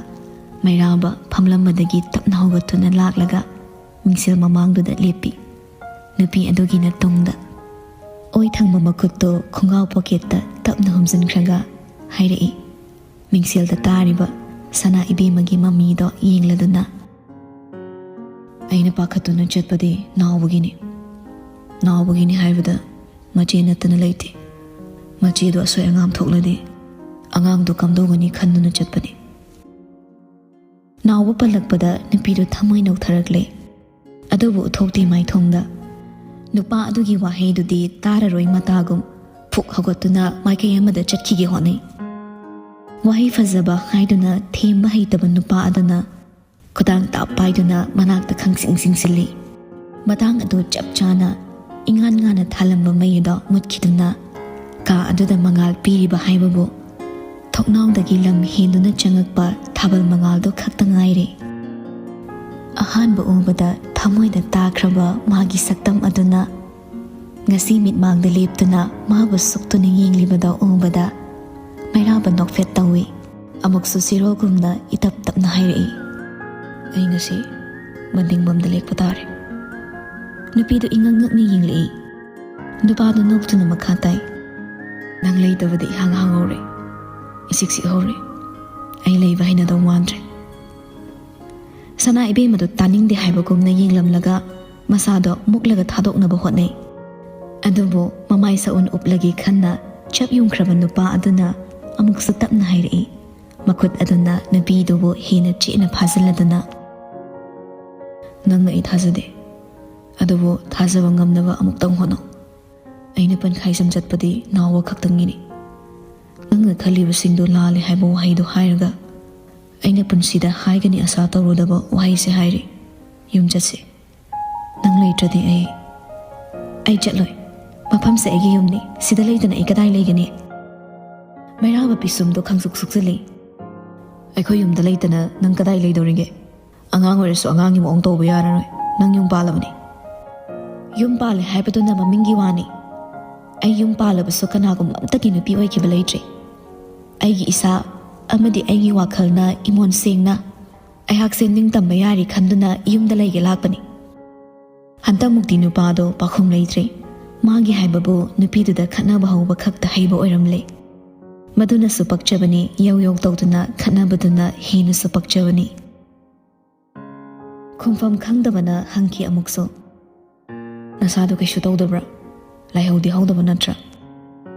ꯃꯩꯔꯥꯕ ꯐꯝꯂꯝꯕꯗꯒꯤ ꯇꯞꯅ ꯍꯧꯒꯠꯇꯨꯅ ꯂꯥꯛꯂꯒ ꯃꯤꯡꯁꯦꯜ ꯃꯃꯥꯡꯗꯨꯗ ꯂꯦꯞꯄꯤ꯫ ꯅꯨꯄꯤ ꯑꯗꯨꯒꯤ ꯅꯇꯨꯡꯗ ꯑꯣꯏ ꯊꯪꯕ ꯃꯈꯨꯠꯇꯨ ꯈꯣꯡꯒ꯭ꯔꯥꯎ ꯄꯣꯀꯦꯠꯇ ꯇꯞꯅ ꯍꯨꯝꯖꯤꯟꯈ꯭ꯔꯒ ꯍꯥꯏꯔꯛꯏ, ꯃꯤꯡꯁꯦꯜꯗ ꯇꯥꯔꯤꯕ ꯁꯅꯥ ꯏꯕꯦꯝꯃꯒꯤ ꯃꯃꯤꯗꯣ ꯌꯦꯡꯂꯗꯨꯅ꯫ "ꯑꯩꯅ ꯄꯥꯈꯠꯇꯨꯅ ꯆꯠꯄꯗꯤ ꯅꯥꯎꯕꯒꯤꯅꯤ꯫ ꯅꯥꯎꯕꯒꯤꯅꯤ ꯍꯥꯏꯕꯗ ꯃꯆꯦ ꯅꯠꯇꯅ ꯂꯩꯇꯦ꯫ ꯃꯆꯦꯗꯣ ꯑꯁꯣꯏ ꯑꯉꯥꯝ ꯊꯣꯛꯂꯗꯤ ꯑꯉꯥꯡꯗꯣ ꯀꯝꯗꯧꯒꯅꯤ ꯈꯟꯗꯨꯅ ꯆꯠꯄꯅꯤ꯫" ꯅꯥꯎꯕ ꯄꯜꯂꯛꯄꯗ ꯅꯨꯄꯤꯗꯨ ꯊꯃꯣꯏ ꯅꯧꯊꯔꯛꯂꯦ꯫ ꯑꯗꯨꯕꯨ ꯎꯠꯊꯣꯛꯇꯦ ꯃꯥꯏꯊꯣꯡꯗ꯫ ꯅꯨꯄꯥ ꯑꯗꯨꯒꯤ ꯋꯥꯍꯩꯗꯨꯗꯤ ꯇꯥꯔꯔꯣꯏ ꯃꯇꯥꯒꯨꯝ ꯐꯨꯛ ꯍꯧꯒꯠꯇꯨꯅ ꯃꯥꯏꯀꯩ ꯑꯃꯗ ꯆꯠꯈꯤꯒꯦ ꯍꯣꯠꯅꯩ꯫ ꯋꯥꯍꯩ ꯐꯖꯕ ꯍꯥꯏꯗꯨꯅ ꯊꯦꯝꯕ ꯍꯩꯇꯕ ꯅꯨꯄꯥ ꯑꯗꯨꯅ ꯈꯨꯗꯥꯡ ꯇꯥꯞ ꯄꯥꯏꯗꯨꯅ ꯃꯅꯥꯛꯇ ꯈꯪꯆꯤꯡ ꯆꯤꯡꯁꯤꯜꯂꯤ꯫ ꯃꯇꯥꯡ ꯑꯗꯨ ꯆꯞ ꯆꯥꯅ ꯏꯉꯥꯟ ꯉꯥꯟꯅ ꯊꯥꯜꯂꯝꯕ ꯃꯩ ꯑꯗꯣ ꯃꯨꯠꯈꯤꯗꯨꯅ ꯀꯥ ꯑꯗꯨꯗ ꯃꯉꯥꯜ ꯄꯤꯔꯤꯕ ꯍꯥꯏꯕꯕꯨ ꯊꯣꯡꯅꯥꯎꯗꯒꯤ ꯂꯝ ꯍꯦꯟꯗꯨꯅ ꯆꯪꯉꯛꯄ ꯊꯥꯕꯜ ꯃꯉꯥꯜꯗꯨ ꯈꯛꯇ ꯉꯥꯏꯔꯦ꯫ ꯑꯍꯥꯟꯕ ꯎꯕꯗ ꯊꯃꯣꯏꯗ ꯇꯥꯈ꯭ꯔꯕ ꯃꯥꯒꯤ ꯁꯛꯇꯝ ꯑꯗꯨꯅ ꯉꯁꯤ ꯃꯤꯠꯃꯥꯡꯗ ꯂꯦꯞꯇꯨꯅ ꯃꯥꯕꯨ ꯁꯨꯛꯇꯨꯅ ꯌꯦꯡꯂꯤꯕꯗꯣ ꯎꯕꯗ ꯃꯩꯔꯥꯕ ꯅꯣꯛꯐꯦꯠ ꯇꯧꯏ꯫ ꯑꯃꯨꯛꯁꯨ ꯁꯤꯔꯣꯒꯨꯝꯅ ꯏꯇꯞ ꯇꯞꯅ ꯍꯥꯏꯔꯛꯏ, "ꯑꯩ ꯉꯁꯤ ꯃꯟꯗꯤꯡꯕꯝꯗ ꯂꯦꯛꯄ ꯇꯥꯔꯦ꯫" ꯅꯨꯄꯤꯗꯨ ꯏꯉꯛ ꯉꯛꯅ ꯌꯦꯡꯂꯛꯏ꯫ ꯅꯨꯄꯥꯗꯨ ꯅꯣꯛꯇꯨꯅ ꯃꯈꯥ ꯇꯥꯏ, "ꯅꯪ ꯂꯩꯇꯕꯗ ꯏꯍꯥꯡ ꯍꯥꯡꯍꯧꯔꯦ, ꯏꯆꯤꯛ ꯆꯤꯛꯍꯧꯔꯦ꯫ ꯑꯩ ꯂꯩꯕ ꯍꯩꯅꯗꯧ ꯃꯥꯟꯗ꯭ꯔꯦ"꯫ ꯁꯅꯥ ꯏꯕꯦꯝꯃꯗꯨ ꯇꯥꯅꯤꯡꯗꯦ ꯍꯥꯏꯕꯒꯨꯝꯅ ꯌꯦꯡꯂꯝꯂꯒ ꯃꯁꯥꯗꯣ ꯃꯨꯛꯂꯒ ꯊꯥꯗꯣꯛꯅꯕ ꯍꯣꯠꯅꯩ꯫ ꯑꯗꯨꯕꯨ ꯃꯃꯥꯏ ꯁꯛꯎꯟ ꯎꯞꯂꯒꯦ ꯈꯟꯅ ꯆꯞ ꯌꯨꯡꯈ꯭ꯔꯕ ꯅꯨꯄꯥ ꯑꯗꯨꯅ ꯑꯃꯨꯛꯁꯨ ꯇꯞꯅ ꯍꯥꯏꯔꯛꯏ, ꯃꯈꯨꯠ ꯑꯗꯨꯅ ꯅꯨꯄꯤꯗꯨꯕꯨ ꯍꯦꯟꯅ ꯆꯦꯠꯅ ꯐꯥꯖꯤꯜꯂꯗꯨꯅ, "ꯅꯪꯅ ꯑꯩ ꯊꯥꯖꯗꯦ, ꯑꯗꯨꯕꯨ ꯊꯥꯖꯕ ꯉꯝꯅꯕ ꯑꯃꯨꯛꯇꯪ ꯍꯣꯠꯅꯧ꯫ ꯑꯩꯅ ꯄꯟꯈꯥꯏꯖꯝ ꯆꯠꯄꯗꯤ ꯅꯥꯎꯕ ꯈꯛꯇꯪꯒꯤꯅꯤ꯫ ꯅꯪꯅ ꯈꯜꯂꯤꯕꯁꯤꯡꯗꯨ ꯂꯥꯜꯂꯦ" ꯍꯥꯏꯕ ꯋꯥꯍꯩꯗꯨ ꯍꯥꯏꯔꯒ, ꯑꯩꯅ ꯄꯨꯟꯁꯤꯗ ꯍꯥꯏꯒꯅꯤ ꯑꯁꯥ ꯇꯧꯔꯨꯗꯕ ꯋꯥꯍꯩꯁꯦ ꯍꯥꯏꯔꯤ꯫ "ꯌꯨꯝ ꯆꯠꯁꯤ꯫ ꯅꯪ ꯂꯩꯇ꯭ꯔꯗꯤ ꯑꯩ, ꯑꯩ ꯆꯠꯂꯣꯏ꯫ ꯃꯐꯝꯁꯦ ꯑꯩꯒꯤ ꯌꯨꯝꯅꯤ꯫ ꯁꯤꯗ ꯂꯩꯇꯅ ꯑꯩ ꯀꯗꯥꯏ ꯂꯩꯒꯅꯤ?" ꯃꯩꯔꯥꯕ ꯄꯤꯁꯨꯝꯗꯣ ꯈꯪꯁꯨꯛ ꯁꯨꯛꯆꯜꯂꯤ꯫ "ꯑꯩꯈꯣꯏ ꯌꯨꯝꯗ ꯂꯩꯇꯅ ꯅꯪ ꯀꯗꯥꯏ ꯂꯩꯗꯧꯔꯤꯒꯦ? ꯑꯉꯥꯡ ꯑꯣꯏꯔꯁꯨ ꯑꯉꯥꯡꯒꯤ ꯃꯑꯣꯡ ꯇꯧꯕ ꯌꯥꯔꯔꯣꯏ꯫ ꯅꯪ ꯌꯨꯝ ꯄꯥꯜꯂꯕꯅꯤ"꯫ "ꯌꯨꯝ ꯄꯥꯜꯂꯦ ꯍꯥꯏꯕꯗꯨꯅ ꯃꯃꯤꯡꯒꯤ ꯋꯥꯅꯤ꯫ ꯑꯩ ꯌꯨꯝ ꯄꯥꯜꯂꯕꯁꯨ ꯀꯅꯥꯒꯨꯝꯕ ꯑꯝꯇꯒꯤ ꯅꯨꯄꯤ ꯑꯣꯏꯈꯤꯕ ꯂꯩꯇ꯭ꯔꯤ꯫ ꯑꯩꯒꯤ ꯏꯁꯥ ꯑꯃꯗꯤ ꯑꯩꯒꯤ ꯋꯥꯈꯜꯅ ꯏꯃꯣꯟ ꯁꯦꯡꯅ ꯑꯩꯍꯥꯛꯁꯦ ꯅꯤꯡꯇꯝꯕ ꯌꯥꯔꯤ ꯈꯟꯗꯨꯅ ꯌꯨꯝꯗ ꯂꯩꯒꯦ ꯂꯥꯛꯄꯅꯤ"꯫ ꯍꯟꯗꯛꯃꯨꯛꯇꯤ ꯅꯨꯄꯥꯗꯣ ꯄꯥꯈꯨꯝ ꯂꯩꯇ꯭ꯔꯦ꯫ ꯃꯥꯒꯤ ꯍꯥꯏꯕꯕꯨ ꯅꯨꯄꯤꯗꯨꯗ ꯈꯠꯅꯕ ꯍꯧꯕ ꯈꯛꯇ ꯍꯩꯕ ꯑꯣꯏꯔꯝꯂꯦ꯫ ꯃꯗꯨꯅꯁꯨ ꯄꯛꯆꯕꯅꯤ, ꯌꯧ ꯌꯧ ꯇꯧꯗꯨꯅ ꯈꯠꯅꯕꯗꯨꯅ ꯍꯦꯟꯅꯁꯨ ꯄꯛꯆꯕꯅꯤ꯫ ꯈꯨꯝꯐꯝ ꯈꯪꯗꯕꯅ ꯍꯪꯈꯤ ꯑꯃꯨꯛꯁꯨ, "ꯅꯁꯥꯗꯣ ꯀꯩꯁꯨ ꯇꯧꯗꯕ꯭ꯔꯥ? ꯂꯥꯏꯍꯧꯗꯤ ꯍꯧꯗꯕ ꯅꯠꯇ꯭ꯔꯥ?"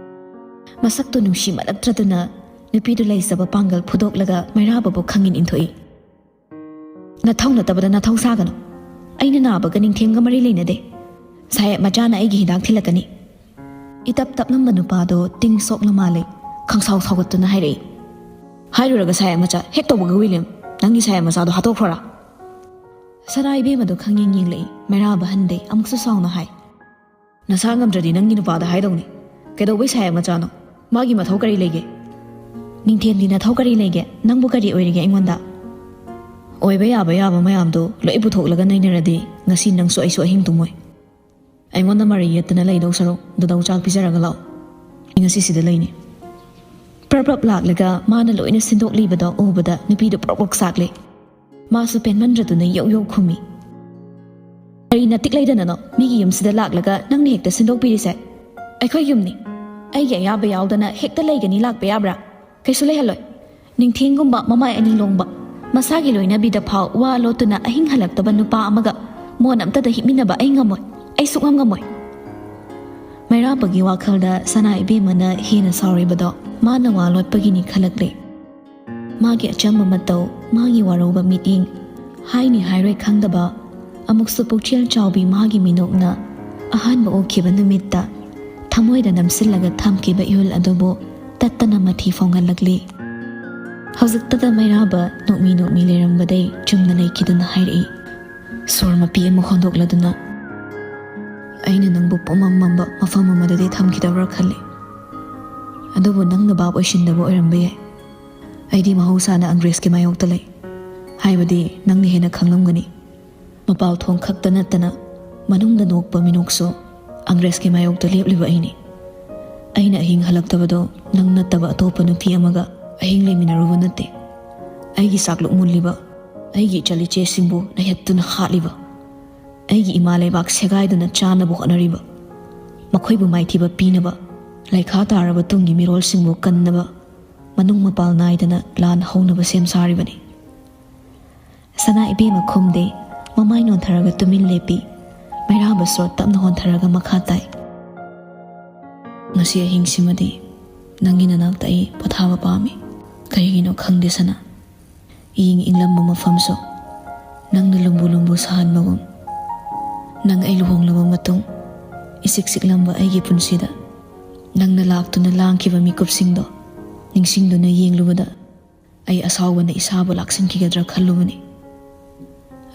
ꯃꯁꯛꯇꯨ ꯅꯨꯡꯁꯤꯃꯜꯂꯛꯇ꯭ꯔꯗꯨꯅ ꯅꯨꯄꯤꯗꯨ ꯂꯩꯖꯕ ꯄꯥꯡꯒꯜ ꯐꯨꯗꯣꯛꯂꯒ ꯃꯩꯔꯥꯕꯕꯨ ꯈꯪꯏꯟ ꯏꯟꯊꯣꯛꯏ꯫ "ꯅꯊꯧ ꯅꯠꯇꯕꯗ ꯅꯊꯧ ꯁꯥꯒꯅꯨ꯫ ꯑꯩꯅ ꯅꯥꯕꯒ ꯅꯤꯡꯊꯦꯝꯒ ꯃꯔꯤ ꯂꯩꯅꯗꯦ꯫ ꯁꯥꯍꯦꯕ ꯃꯆꯥꯅ ꯑꯩꯒꯤ ꯍꯤꯗꯥꯛ ꯊꯤꯜꯂꯛꯀꯅꯤ"꯫ ꯏꯇꯞ ꯇꯞꯂꯝꯕ ꯅꯨꯄꯥꯗꯣ ꯇꯤꯡ ꯁꯣꯛꯅ ꯃꯥꯜꯂꯦ꯫ ꯈꯪꯁꯥꯎ ꯁꯥꯎꯒꯠꯇꯨꯅ ꯍꯥꯏꯔꯛꯏ, "ꯍꯥꯏꯔꯨꯔꯒ ꯁꯥꯍꯦꯕ ꯃꯆꯥ ꯍꯦꯛ ꯇꯧꯕꯒ ꯋꯤꯂꯤꯌꯝ, ꯅꯪꯒꯤ ꯁꯥꯍꯦꯕ ꯃꯆꯥꯗꯣ ꯍꯥꯠꯇꯣꯛꯈ꯭ꯔꯣꯔꯥ?" ꯁꯅꯥ ꯏꯕꯦꯝꯃꯗꯣ ꯈꯪꯌꯦꯡ ꯌꯦꯡꯂꯛꯏ꯫ ꯃꯩꯔꯥꯕ ꯍꯟꯗꯦ꯫ ꯑꯃꯨꯛꯁꯨ ꯁꯥꯎꯅ ꯍꯥꯏ, "ꯅꯁꯥ ꯉꯝꯗ꯭ꯔꯗꯤ ꯅꯪꯒꯤ ꯅꯨꯄꯥꯗ ꯍꯥꯏꯗꯧꯅꯤ꯫ ꯀꯩꯗꯧꯕꯩ ꯁꯥꯍꯦꯕ ꯃꯆꯥꯅꯣ? ꯃꯥꯒꯤ ꯃꯊꯧ ꯀꯔꯤ ꯂꯩꯒꯦ?" "ꯅꯤꯡꯊꯦꯝꯗꯤ ꯅꯊꯧ ꯀꯔꯤ ꯂꯩꯒꯦ? ꯅꯪꯕꯨ ꯀꯔꯤ ꯑꯣꯏꯔꯤꯒꯦ ꯑꯩꯉꯣꯟꯗ?" "ꯑꯣꯏꯕ ꯌꯥꯕ ꯌꯥꯕ ꯃꯌꯥꯝꯗꯣ ꯂꯣꯏ ꯄꯨꯊꯣꯛꯂꯒ ꯅꯩꯅꯔꯗꯤ ꯉꯁꯤ ꯅꯪꯁꯨ ꯑꯩꯁꯨ ꯑꯍꯤꯡ ꯇꯨꯝꯃꯣꯏ꯫ ꯑꯩꯉꯣꯟꯗ ꯃꯔꯩ ꯌꯦꯠꯇꯅ ꯂꯩꯗꯧ ꯁꯔꯨꯛ ꯗꯗꯧ ꯆꯥꯛ ꯄꯤꯖꯔꯒ ꯂꯥꯛꯑꯣ꯫ ꯑꯩ ꯉꯁꯤ ꯁꯤꯗ ꯂꯩꯅꯤ"꯫ ꯄ꯭ꯔꯞ ꯄ꯭ꯔꯞ ꯂꯥꯛꯂꯒ ꯃꯥꯅ ꯂꯣꯏꯅ ꯁꯤꯟꯗꯣꯛꯂꯤꯕꯗꯣ ꯎꯕꯗ ꯅꯨꯄꯤꯗꯨ ꯄ꯭ꯔꯣꯛ ꯄ꯭ꯔꯣꯛ ꯆꯥꯛꯂꯦ꯫ ꯃꯥꯁꯨ ꯄꯦꯟꯃꯟꯗ꯭ꯔꯗꯨꯅ ꯌꯧ ꯌꯧ ꯈꯨꯝꯃꯤ, "ꯀꯔꯤ ꯅꯇꯤꯛ ꯂꯩꯗꯅꯅꯣ ꯃꯤꯒꯤ ꯌꯨꯝꯁꯤꯗ ꯂꯥꯛꯂꯒ ꯅꯪꯅ ꯍꯦꯛꯇ ꯁꯤꯟꯗꯣꯛꯄꯤꯔꯤꯁꯦ? ꯑꯩꯈꯣꯏ ꯌꯨꯝꯅꯤ꯫ ꯑꯩꯒꯤ ꯑꯌꯥꯕ ꯌꯥꯎꯗꯅ ꯍꯦꯛꯇ ꯂꯩꯒꯅꯤ ꯂꯥꯛꯄ ꯌꯥꯕ꯭ꯔꯥ? ꯀꯩꯁꯨ ꯂꯩꯍꯜꯂꯣꯏ꯫ ꯅꯤꯡꯊꯦꯡꯒꯨꯝꯕ ꯃꯃꯥꯏ ꯑꯅꯤ ꯂꯣꯡꯕ, ꯃꯁꯥꯒꯤ ꯂꯣꯏꯅꯕꯤꯗ ꯐꯥꯎ ꯋꯥ ꯂꯣꯠꯇꯨꯅ ꯑꯍꯤꯡ ꯍꯜꯂꯛꯇꯕ ꯅꯨꯄꯥ ꯑꯃꯒ ꯃꯣꯟ ꯑꯝꯇꯗ ꯍꯤꯞꯃꯤꯟꯅꯕ ꯑꯩ ꯉꯝꯃꯣꯏ꯫ ꯑꯩ ꯁꯨꯛꯉꯝ ꯉꯝꯃꯣꯏ꯫ ꯃꯩꯔꯥꯕꯒꯤ ꯋꯥꯈꯜꯗ ꯁꯅꯥ ꯏꯕꯦꯝꯃꯅ ꯍꯦꯟꯅ ꯁꯥꯎꯔꯤꯕꯗꯣ ꯃꯥꯅ ꯋꯥ ꯂꯣꯠꯄꯒꯤꯅꯤ ꯈꯜꯂꯛꯂꯦ꯫ ꯃꯥꯒꯤ ꯑꯆꯝꯕ ꯃꯇꯧ, ꯃꯥꯒꯤ ꯋꯥꯔꯧꯕ ꯃꯤꯠꯌꯦꯡ, ꯍꯥꯏꯅꯤ ꯍꯥꯏꯔꯣꯏ ꯈꯪꯗꯕ, ꯑꯃꯨꯛꯁꯨ ꯄꯨꯛꯆꯦꯜ ꯆꯥꯎꯕꯤ ꯃꯥꯒꯤ ꯃꯤꯅꯣꯛꯅ ꯑꯍꯥꯟꯕ ꯎꯈꯤꯕ ꯅꯨꯃꯤꯠꯇ ꯊꯃꯣꯏꯗ ꯅꯝꯁꯤꯜꯂꯒ ꯊꯝꯈꯤꯕ ꯏꯍꯨꯜ ꯑꯗꯨꯕꯨ ꯇꯠꯇꯅ ꯃꯊꯤ ꯐꯣꯡꯍꯜꯂꯛꯂꯤ꯫ ꯍꯧꯖꯤꯛꯇꯗ ꯃꯩꯔꯥꯕ ꯅꯣꯛꯃꯤ ꯅꯣꯛꯃꯤ ꯂꯩꯔꯝꯕꯗꯩ ꯆꯨꯝꯅ ꯂꯩꯈꯤꯗꯨꯅ ꯍꯥꯏꯔꯛꯏ, ꯁꯣꯔ ꯃꯄꯤ ꯑꯃ ꯍꯣꯟꯗꯣꯛꯂꯗꯨꯅ꯫ ꯑꯩꯅ ꯅꯪꯕꯨ ꯄꯨꯝꯃꯝ ꯃꯝꯕ ꯃꯐꯝ ꯑꯃꯗꯗꯤ ꯊꯝꯈꯤꯗꯕ꯭ꯔꯥ ꯈꯜꯂꯤ꯫ ꯑꯗꯨꯕꯨ ꯅꯪꯅ ꯚꯥꯞ ꯑꯣꯏꯁꯤꯟꯗꯕ ꯑꯣꯏꯔꯝꯕ ꯌꯥꯏ꯫ ꯑꯩꯗꯤ ꯃꯍꯧꯁꯥꯅ ꯑꯪꯒ꯭ꯔꯦꯖꯀꯤ ꯃꯥꯌꯣꯛꯇ ꯂꯩ꯫ ꯍꯥꯏꯕꯗꯤ ꯅꯪꯅ ꯍꯦꯟꯅ ꯈꯪꯂꯝꯒꯅꯤ꯫ ꯃꯄꯥꯜ ꯊꯣꯡ ꯈꯛꯇ ꯅꯠꯇꯅ ꯃꯅꯨꯡꯗ ꯅꯣꯛꯄ ꯃꯤꯅꯣꯛꯁꯨ ꯑꯪꯒ꯭ꯔꯦꯖꯀꯤ ꯃꯥꯌꯣꯛꯇ ꯂꯦꯞꯂꯤꯕ ꯑꯩꯅꯤ꯫ ꯑꯩꯅ ꯑꯍꯤꯡ ꯍꯜꯂꯛꯇꯕꯗꯣ ꯅꯪ ꯅꯠꯇꯕ ꯑꯇꯣꯞꯄ ꯅꯨꯄꯤ ꯑꯃꯒ ꯑꯍꯤꯡ ꯂꯩꯃꯤꯟꯅꯔꯨꯕ ꯅꯠꯇꯦ꯫ ꯑꯩꯒꯤ ꯆꯥꯛꯂꯨꯛ ꯃꯨꯜꯂꯤꯕ, ꯑꯩꯒꯤ ꯏꯆꯜ ꯏꯆꯦꯁꯤꯡꯕꯨ ꯅꯩꯍꯠꯇꯨꯅ ꯍꯥꯠꯂꯤꯕ, ꯑꯩꯒꯤ ꯏꯃꯥ ꯂꯩꯕꯥꯛ ꯁꯦꯒꯥꯏꯗꯨꯅ ꯆꯥꯅꯕ ꯍꯣꯠꯅꯔꯤꯕ, ꯃꯈꯣꯏꯕꯨ ꯃꯥꯏꯊꯤꯕ ꯄꯤꯅꯕ, ꯂꯩꯈꯥ ꯇꯥꯔꯕ ꯇꯨꯡꯒꯤ ꯃꯤꯔꯣꯜꯁꯤꯡꯕꯨ ꯀꯟꯅꯕ ꯃꯅꯨꯡ ꯃꯄꯥꯜ ꯅꯥꯏꯗꯅ ꯂꯥꯟ ꯍꯧꯅꯕ ꯁꯦꯝ ꯁꯥꯔꯤꯕꯅꯤ꯫ ꯁꯅꯥ ꯏꯕꯦꯝꯃ ꯈꯨꯝꯗꯦ, ꯃꯃꯥꯏ ꯅꯣꯟꯊꯔꯒ ꯇꯨꯃꯤꯟ ꯂꯦꯞꯄꯤ꯫ ꯃꯩꯔꯥꯕ ꯁꯣꯔ ꯇꯞꯅ ꯍꯣꯟꯊꯔꯒ ꯃꯈꯥ ꯇꯥꯏ꯫ ꯉꯁꯤ ꯑꯍꯤꯡꯁꯤꯃꯗꯤ ꯅꯪꯒꯤ ꯅꯅꯥꯛꯇ ꯑꯩ ꯄꯣꯊꯥꯕ ꯄꯥꯝꯃꯤ꯫ ꯀꯔꯤꯒꯤꯅꯣ ꯈꯪꯗꯦ ꯁꯅꯥ, ꯏꯪ ꯏꯪꯂꯝꯕ ꯃꯐꯝꯁꯨ ꯅꯪꯅ ꯂꯨꯝꯕꯨ ꯂꯨꯝꯕꯨ ꯁꯥꯍꯟꯕꯒꯨꯝ꯫ ꯅꯪ ꯑꯩ ꯂꯨꯍꯣꯡꯂꯕ ꯃꯇꯨꯡ ꯏꯁꯤꯛ ꯁꯤꯛꯂꯝꯕ ꯑꯩꯒꯤ ꯄꯨꯟꯁꯤꯗ ꯅꯪꯅ ꯂꯥꯛꯇꯨꯅ ꯂꯥꯡꯈꯤꯕ ꯃꯤꯀꯨꯞꯁꯤꯡꯗꯣ ꯅꯤꯡꯁꯤꯡꯗꯨꯅ ꯌꯦꯡꯂꯨꯕꯗ ꯑꯩ ꯑꯁꯥꯎꯕꯅ ꯏꯁꯥꯕꯨ ꯂꯥꯛꯁꯤꯟꯈꯤꯒꯗ꯭ꯔꯥ ꯈꯜꯂꯨꯕꯅꯤ꯫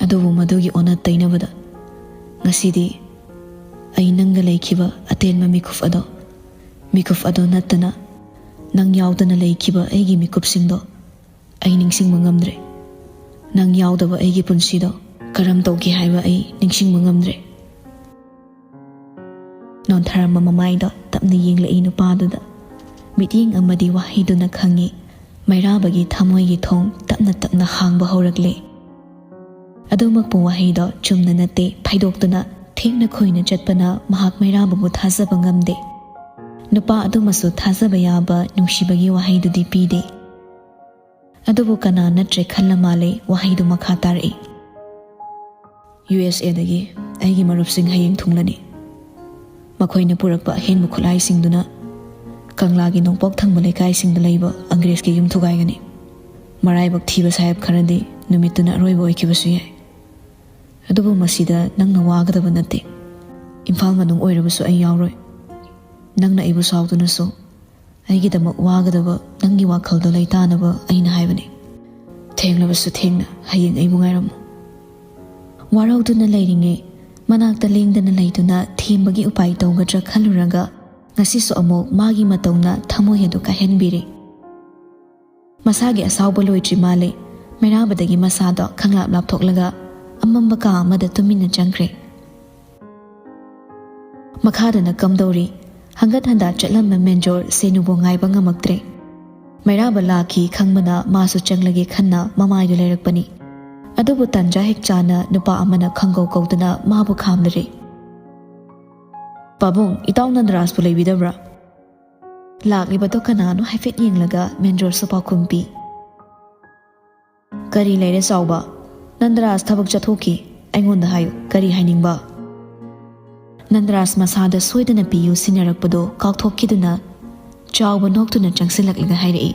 ꯑꯗꯨꯕꯨ ꯃꯗꯨꯒꯤ ꯑꯣꯟꯅ ꯇꯩꯅꯕꯗ ꯉꯁꯤꯗꯤ ꯑꯩ ꯅꯪꯒ ꯂꯩꯈꯤꯕ ꯑꯇꯦꯟꯕ ꯃꯤꯀꯨꯞ ꯑꯗꯣ, ꯃꯤꯀꯨꯞ ꯑꯗꯣ ꯅꯠꯇꯅ ꯅꯪ ꯌꯥꯎꯗꯅ ꯂꯩꯈꯤꯕ ꯑꯩꯒꯤ ꯃꯤꯀꯨꯞꯁꯤꯡꯗꯣ ꯑꯩ ꯅꯤꯡꯁꯤꯡꯕ ꯉꯝꯗ꯭ꯔꯦ꯫ ꯅꯪ ꯌꯥꯎꯗꯕ ꯑꯩꯒꯤ ꯄꯨꯟꯁꯤꯗꯣ ꯀꯔꯝ ꯇꯧꯒꯦ ꯍꯥꯏꯕ ꯑꯩ ꯅꯤꯡꯁꯤꯡꯕ ꯉꯝꯗ꯭ꯔꯦ꯫ ꯅꯣꯟꯊꯔꯝꯕ ꯃꯃꯥꯏꯗꯣ ꯇꯞꯅ ꯌꯦꯡꯂꯛꯏ ꯅꯨꯄꯥꯗꯨꯗ꯫ ꯃꯤꯠꯌꯦꯡ ꯑꯃꯗꯤ ꯋꯥꯍꯩꯗꯨꯅ ꯈꯪꯉꯤ꯫ ꯃꯩꯔꯥꯕꯒꯤ ꯊꯃꯣꯏꯒꯤ ꯊꯣꯡ ꯇꯞꯅ ꯇꯞꯅ ꯍꯥꯡꯕ ꯍꯧꯔꯛꯂꯦ꯫ ꯑꯗꯨꯃꯛꯄꯨ ꯋꯥꯍꯩꯗꯣ ꯆꯨꯝꯅ ꯅꯠꯇꯦ, ꯐꯩꯗꯣꯛꯇꯨꯅ ꯊꯦꯡꯅ ꯈꯣꯏꯅ ꯆꯠꯄꯅ ꯃꯍꯥꯛ ꯃꯩꯔꯥꯕꯕꯨ ꯊꯥꯖꯕ ꯉꯝꯗꯦ꯫ ꯅꯨꯄꯥ ꯑꯗꯨꯃꯁꯨ ꯊꯥꯖꯕ ꯌꯥꯕ ꯅꯨꯡꯁꯤꯕꯒꯤ ꯋꯥꯍꯩꯗꯨꯗꯤ ꯄꯤꯗꯦ꯫ ꯑꯗꯨꯕꯨ ꯀꯅꯥ ꯅꯠꯇ꯭ꯔꯦ ꯈꯜꯂ ꯃꯥꯜꯂꯦ ꯋꯥꯍꯩꯗꯨ ꯃꯈꯥ ꯇꯥꯔꯛꯏ꯫ "ꯌꯨ ꯑꯦꯁ ꯑꯦꯗꯒꯤ ꯑꯩꯒꯤ ꯃꯔꯨꯞꯁꯤꯡ ꯍꯌꯦꯡ ꯊꯨꯡꯂꯅꯤ꯫ ꯃꯈꯣꯏꯅ ꯄꯨꯔꯛꯄ ꯑꯍꯦꯟꯕ ꯈꯨꯠꯂꯥꯏꯁꯤꯡꯗꯨꯅ ꯀꯪꯂꯥꯒꯤ ꯅꯣꯡꯄꯣꯛ ꯊꯪꯕ ꯂꯩꯀꯥꯏꯁꯤꯡꯗ ꯂꯩꯕ ꯑꯪꯒ꯭ꯔꯦꯖꯀꯤ ꯌꯨꯝ ꯊꯨꯒꯥꯏꯒꯅꯤ꯫ ꯃꯔꯥꯏꯕꯛ ꯊꯤꯕ ꯁꯥꯍꯦꯕ ꯈꯔꯗꯤ ꯅꯨꯃꯤꯠꯇꯨꯅ ꯑꯔꯣꯏꯕ ꯑꯣꯏꯈꯤꯕꯁꯨ ꯌꯥꯏ꯫ ꯑꯗꯨꯕꯨ ꯃꯁꯤꯗ ꯅꯪꯅ ꯋꯥꯒꯗꯕ ꯅꯠꯇꯦ꯫ ꯏꯝꯐꯥꯜ ꯃꯅꯨꯡ ꯑꯣꯏꯔꯕꯁꯨ ꯑꯩ ꯌꯥꯎꯔꯣꯏ꯫ ꯅꯪꯅ ꯑꯩꯕꯨ ꯁꯥꯎꯗꯨꯅꯁꯨ ꯑꯩꯒꯤꯗꯃꯛ ꯋꯥꯒꯗꯕ ꯅꯪꯒꯤ ꯋꯥꯈꯜꯗꯣ ꯂꯩꯇꯥꯅꯕ ꯑꯩꯅ ꯍꯥꯏꯕꯅꯤ꯫ ꯊꯦꯡꯂꯕꯁꯨ ꯊꯦꯡꯅ ꯍꯌꯦꯡ ꯑꯩꯕꯨ ꯉꯥꯏꯔꯝꯃꯨ꯫" ꯋꯥꯔꯧꯗꯨꯅ ꯂꯩꯔꯤꯉꯩ, ꯃꯅꯥꯛꯇ ꯂꯦꯡꯗꯅ ꯂꯩꯗꯨꯅ ꯊꯦꯝꯕꯒꯤ ꯎꯄꯥꯏ ꯇꯧꯒꯗ꯭ꯔꯥ ꯈꯜꯂꯨꯔꯒ, ꯉꯁꯤꯁꯨ ꯑꯃꯨꯛ ꯃꯥꯒꯤ ꯃꯇꯧꯅ ꯊꯃꯣꯏ ꯑꯗꯨ ꯀꯥꯏꯍꯟꯕꯤꯔꯦ꯫ ꯃꯁꯥꯒꯤ ꯑꯁꯥꯎꯕ ꯂꯣꯏꯗ꯭ꯔꯤ ꯃꯥꯜꯂꯦ꯫ ꯃꯩꯔꯥꯕꯗꯒꯤ ꯃꯁꯥꯗꯣ ꯈꯪꯂꯥꯞ ꯂꯥꯞꯊꯣꯛꯂꯒ ꯑꯃꯝꯕ ꯀꯥ ꯑꯃꯗ ꯇꯨꯃꯤꯟꯅ ꯆꯪꯈ꯭ꯔꯦ꯫ ꯃꯈꯥꯗꯅ ꯀꯝꯗꯧꯔꯤ? ꯍꯪꯒꯠ ꯍꯟꯗꯥ ꯆꯠꯂꯝꯕ ꯃꯦꯟꯖꯣꯔ ꯁꯦꯅꯨꯕꯨ ꯉꯥꯏꯕ ꯉꯝꯃꯛꯇ꯭ꯔꯦ꯫ ꯃꯩꯔꯥꯕ ꯂꯥꯛꯈꯤ ꯈꯪꯕꯅ ꯃꯥꯁꯨ ꯆꯪꯂꯒꯦ ꯈꯟꯅ ꯃꯃꯥꯏꯗꯨ ꯂꯩꯔꯛꯄꯅꯤ꯫ ꯑꯗꯨꯕꯨ ꯇꯟꯖꯥ ꯍꯦꯛ ꯆꯥꯅ ꯅꯨꯄꯥ ꯑꯃꯅ ꯈꯪꯒꯧ ꯀꯧꯗꯨꯅ ꯃꯥꯕꯨ ꯈꯥꯝꯂꯔꯦ꯫ "ꯄꯥꯕꯨꯡ, ꯏꯇꯥꯎ ꯅꯟꯗꯔꯥꯖꯄꯨ ꯂꯩꯕꯤꯗꯕ꯭ꯔꯥ?" ꯂꯥꯛꯂꯤꯕꯗꯣ ꯀꯅꯥꯅꯣ ꯍꯥꯏꯐꯦꯠ ꯌꯦꯡꯂꯒ ꯃꯦꯟꯖꯣꯔꯁꯨ ꯄꯥꯎꯈꯨꯝ ꯄꯤ꯫ "ꯀꯔꯤ ꯂꯩꯔꯦ ꯆꯥꯎꯕ?" "ꯅꯟꯗꯔꯥꯖ ꯊꯕꯛ ꯆꯠꯊꯣꯛꯈꯤ꯫ ꯑꯩꯉꯣꯟꯗ ꯍꯥꯏꯌꯨ, ꯀꯔꯤ ꯍꯥꯏꯅꯤꯡꯕ?" ꯅꯟꯗꯔꯥꯖ ꯃꯁꯥꯗ ꯁꯣꯏꯗꯅ ꯄꯤꯌꯨ ꯁꯤꯟꯅꯔꯛꯄꯗꯣ ꯀꯥꯎꯊꯣꯛꯈꯤꯗꯨꯅ ꯆꯥꯎꯕ ꯅꯣꯛꯇꯨꯅ ꯆꯪꯁꯤꯜꯂꯛꯂꯒ ꯍꯥꯏꯔꯛꯏ꯫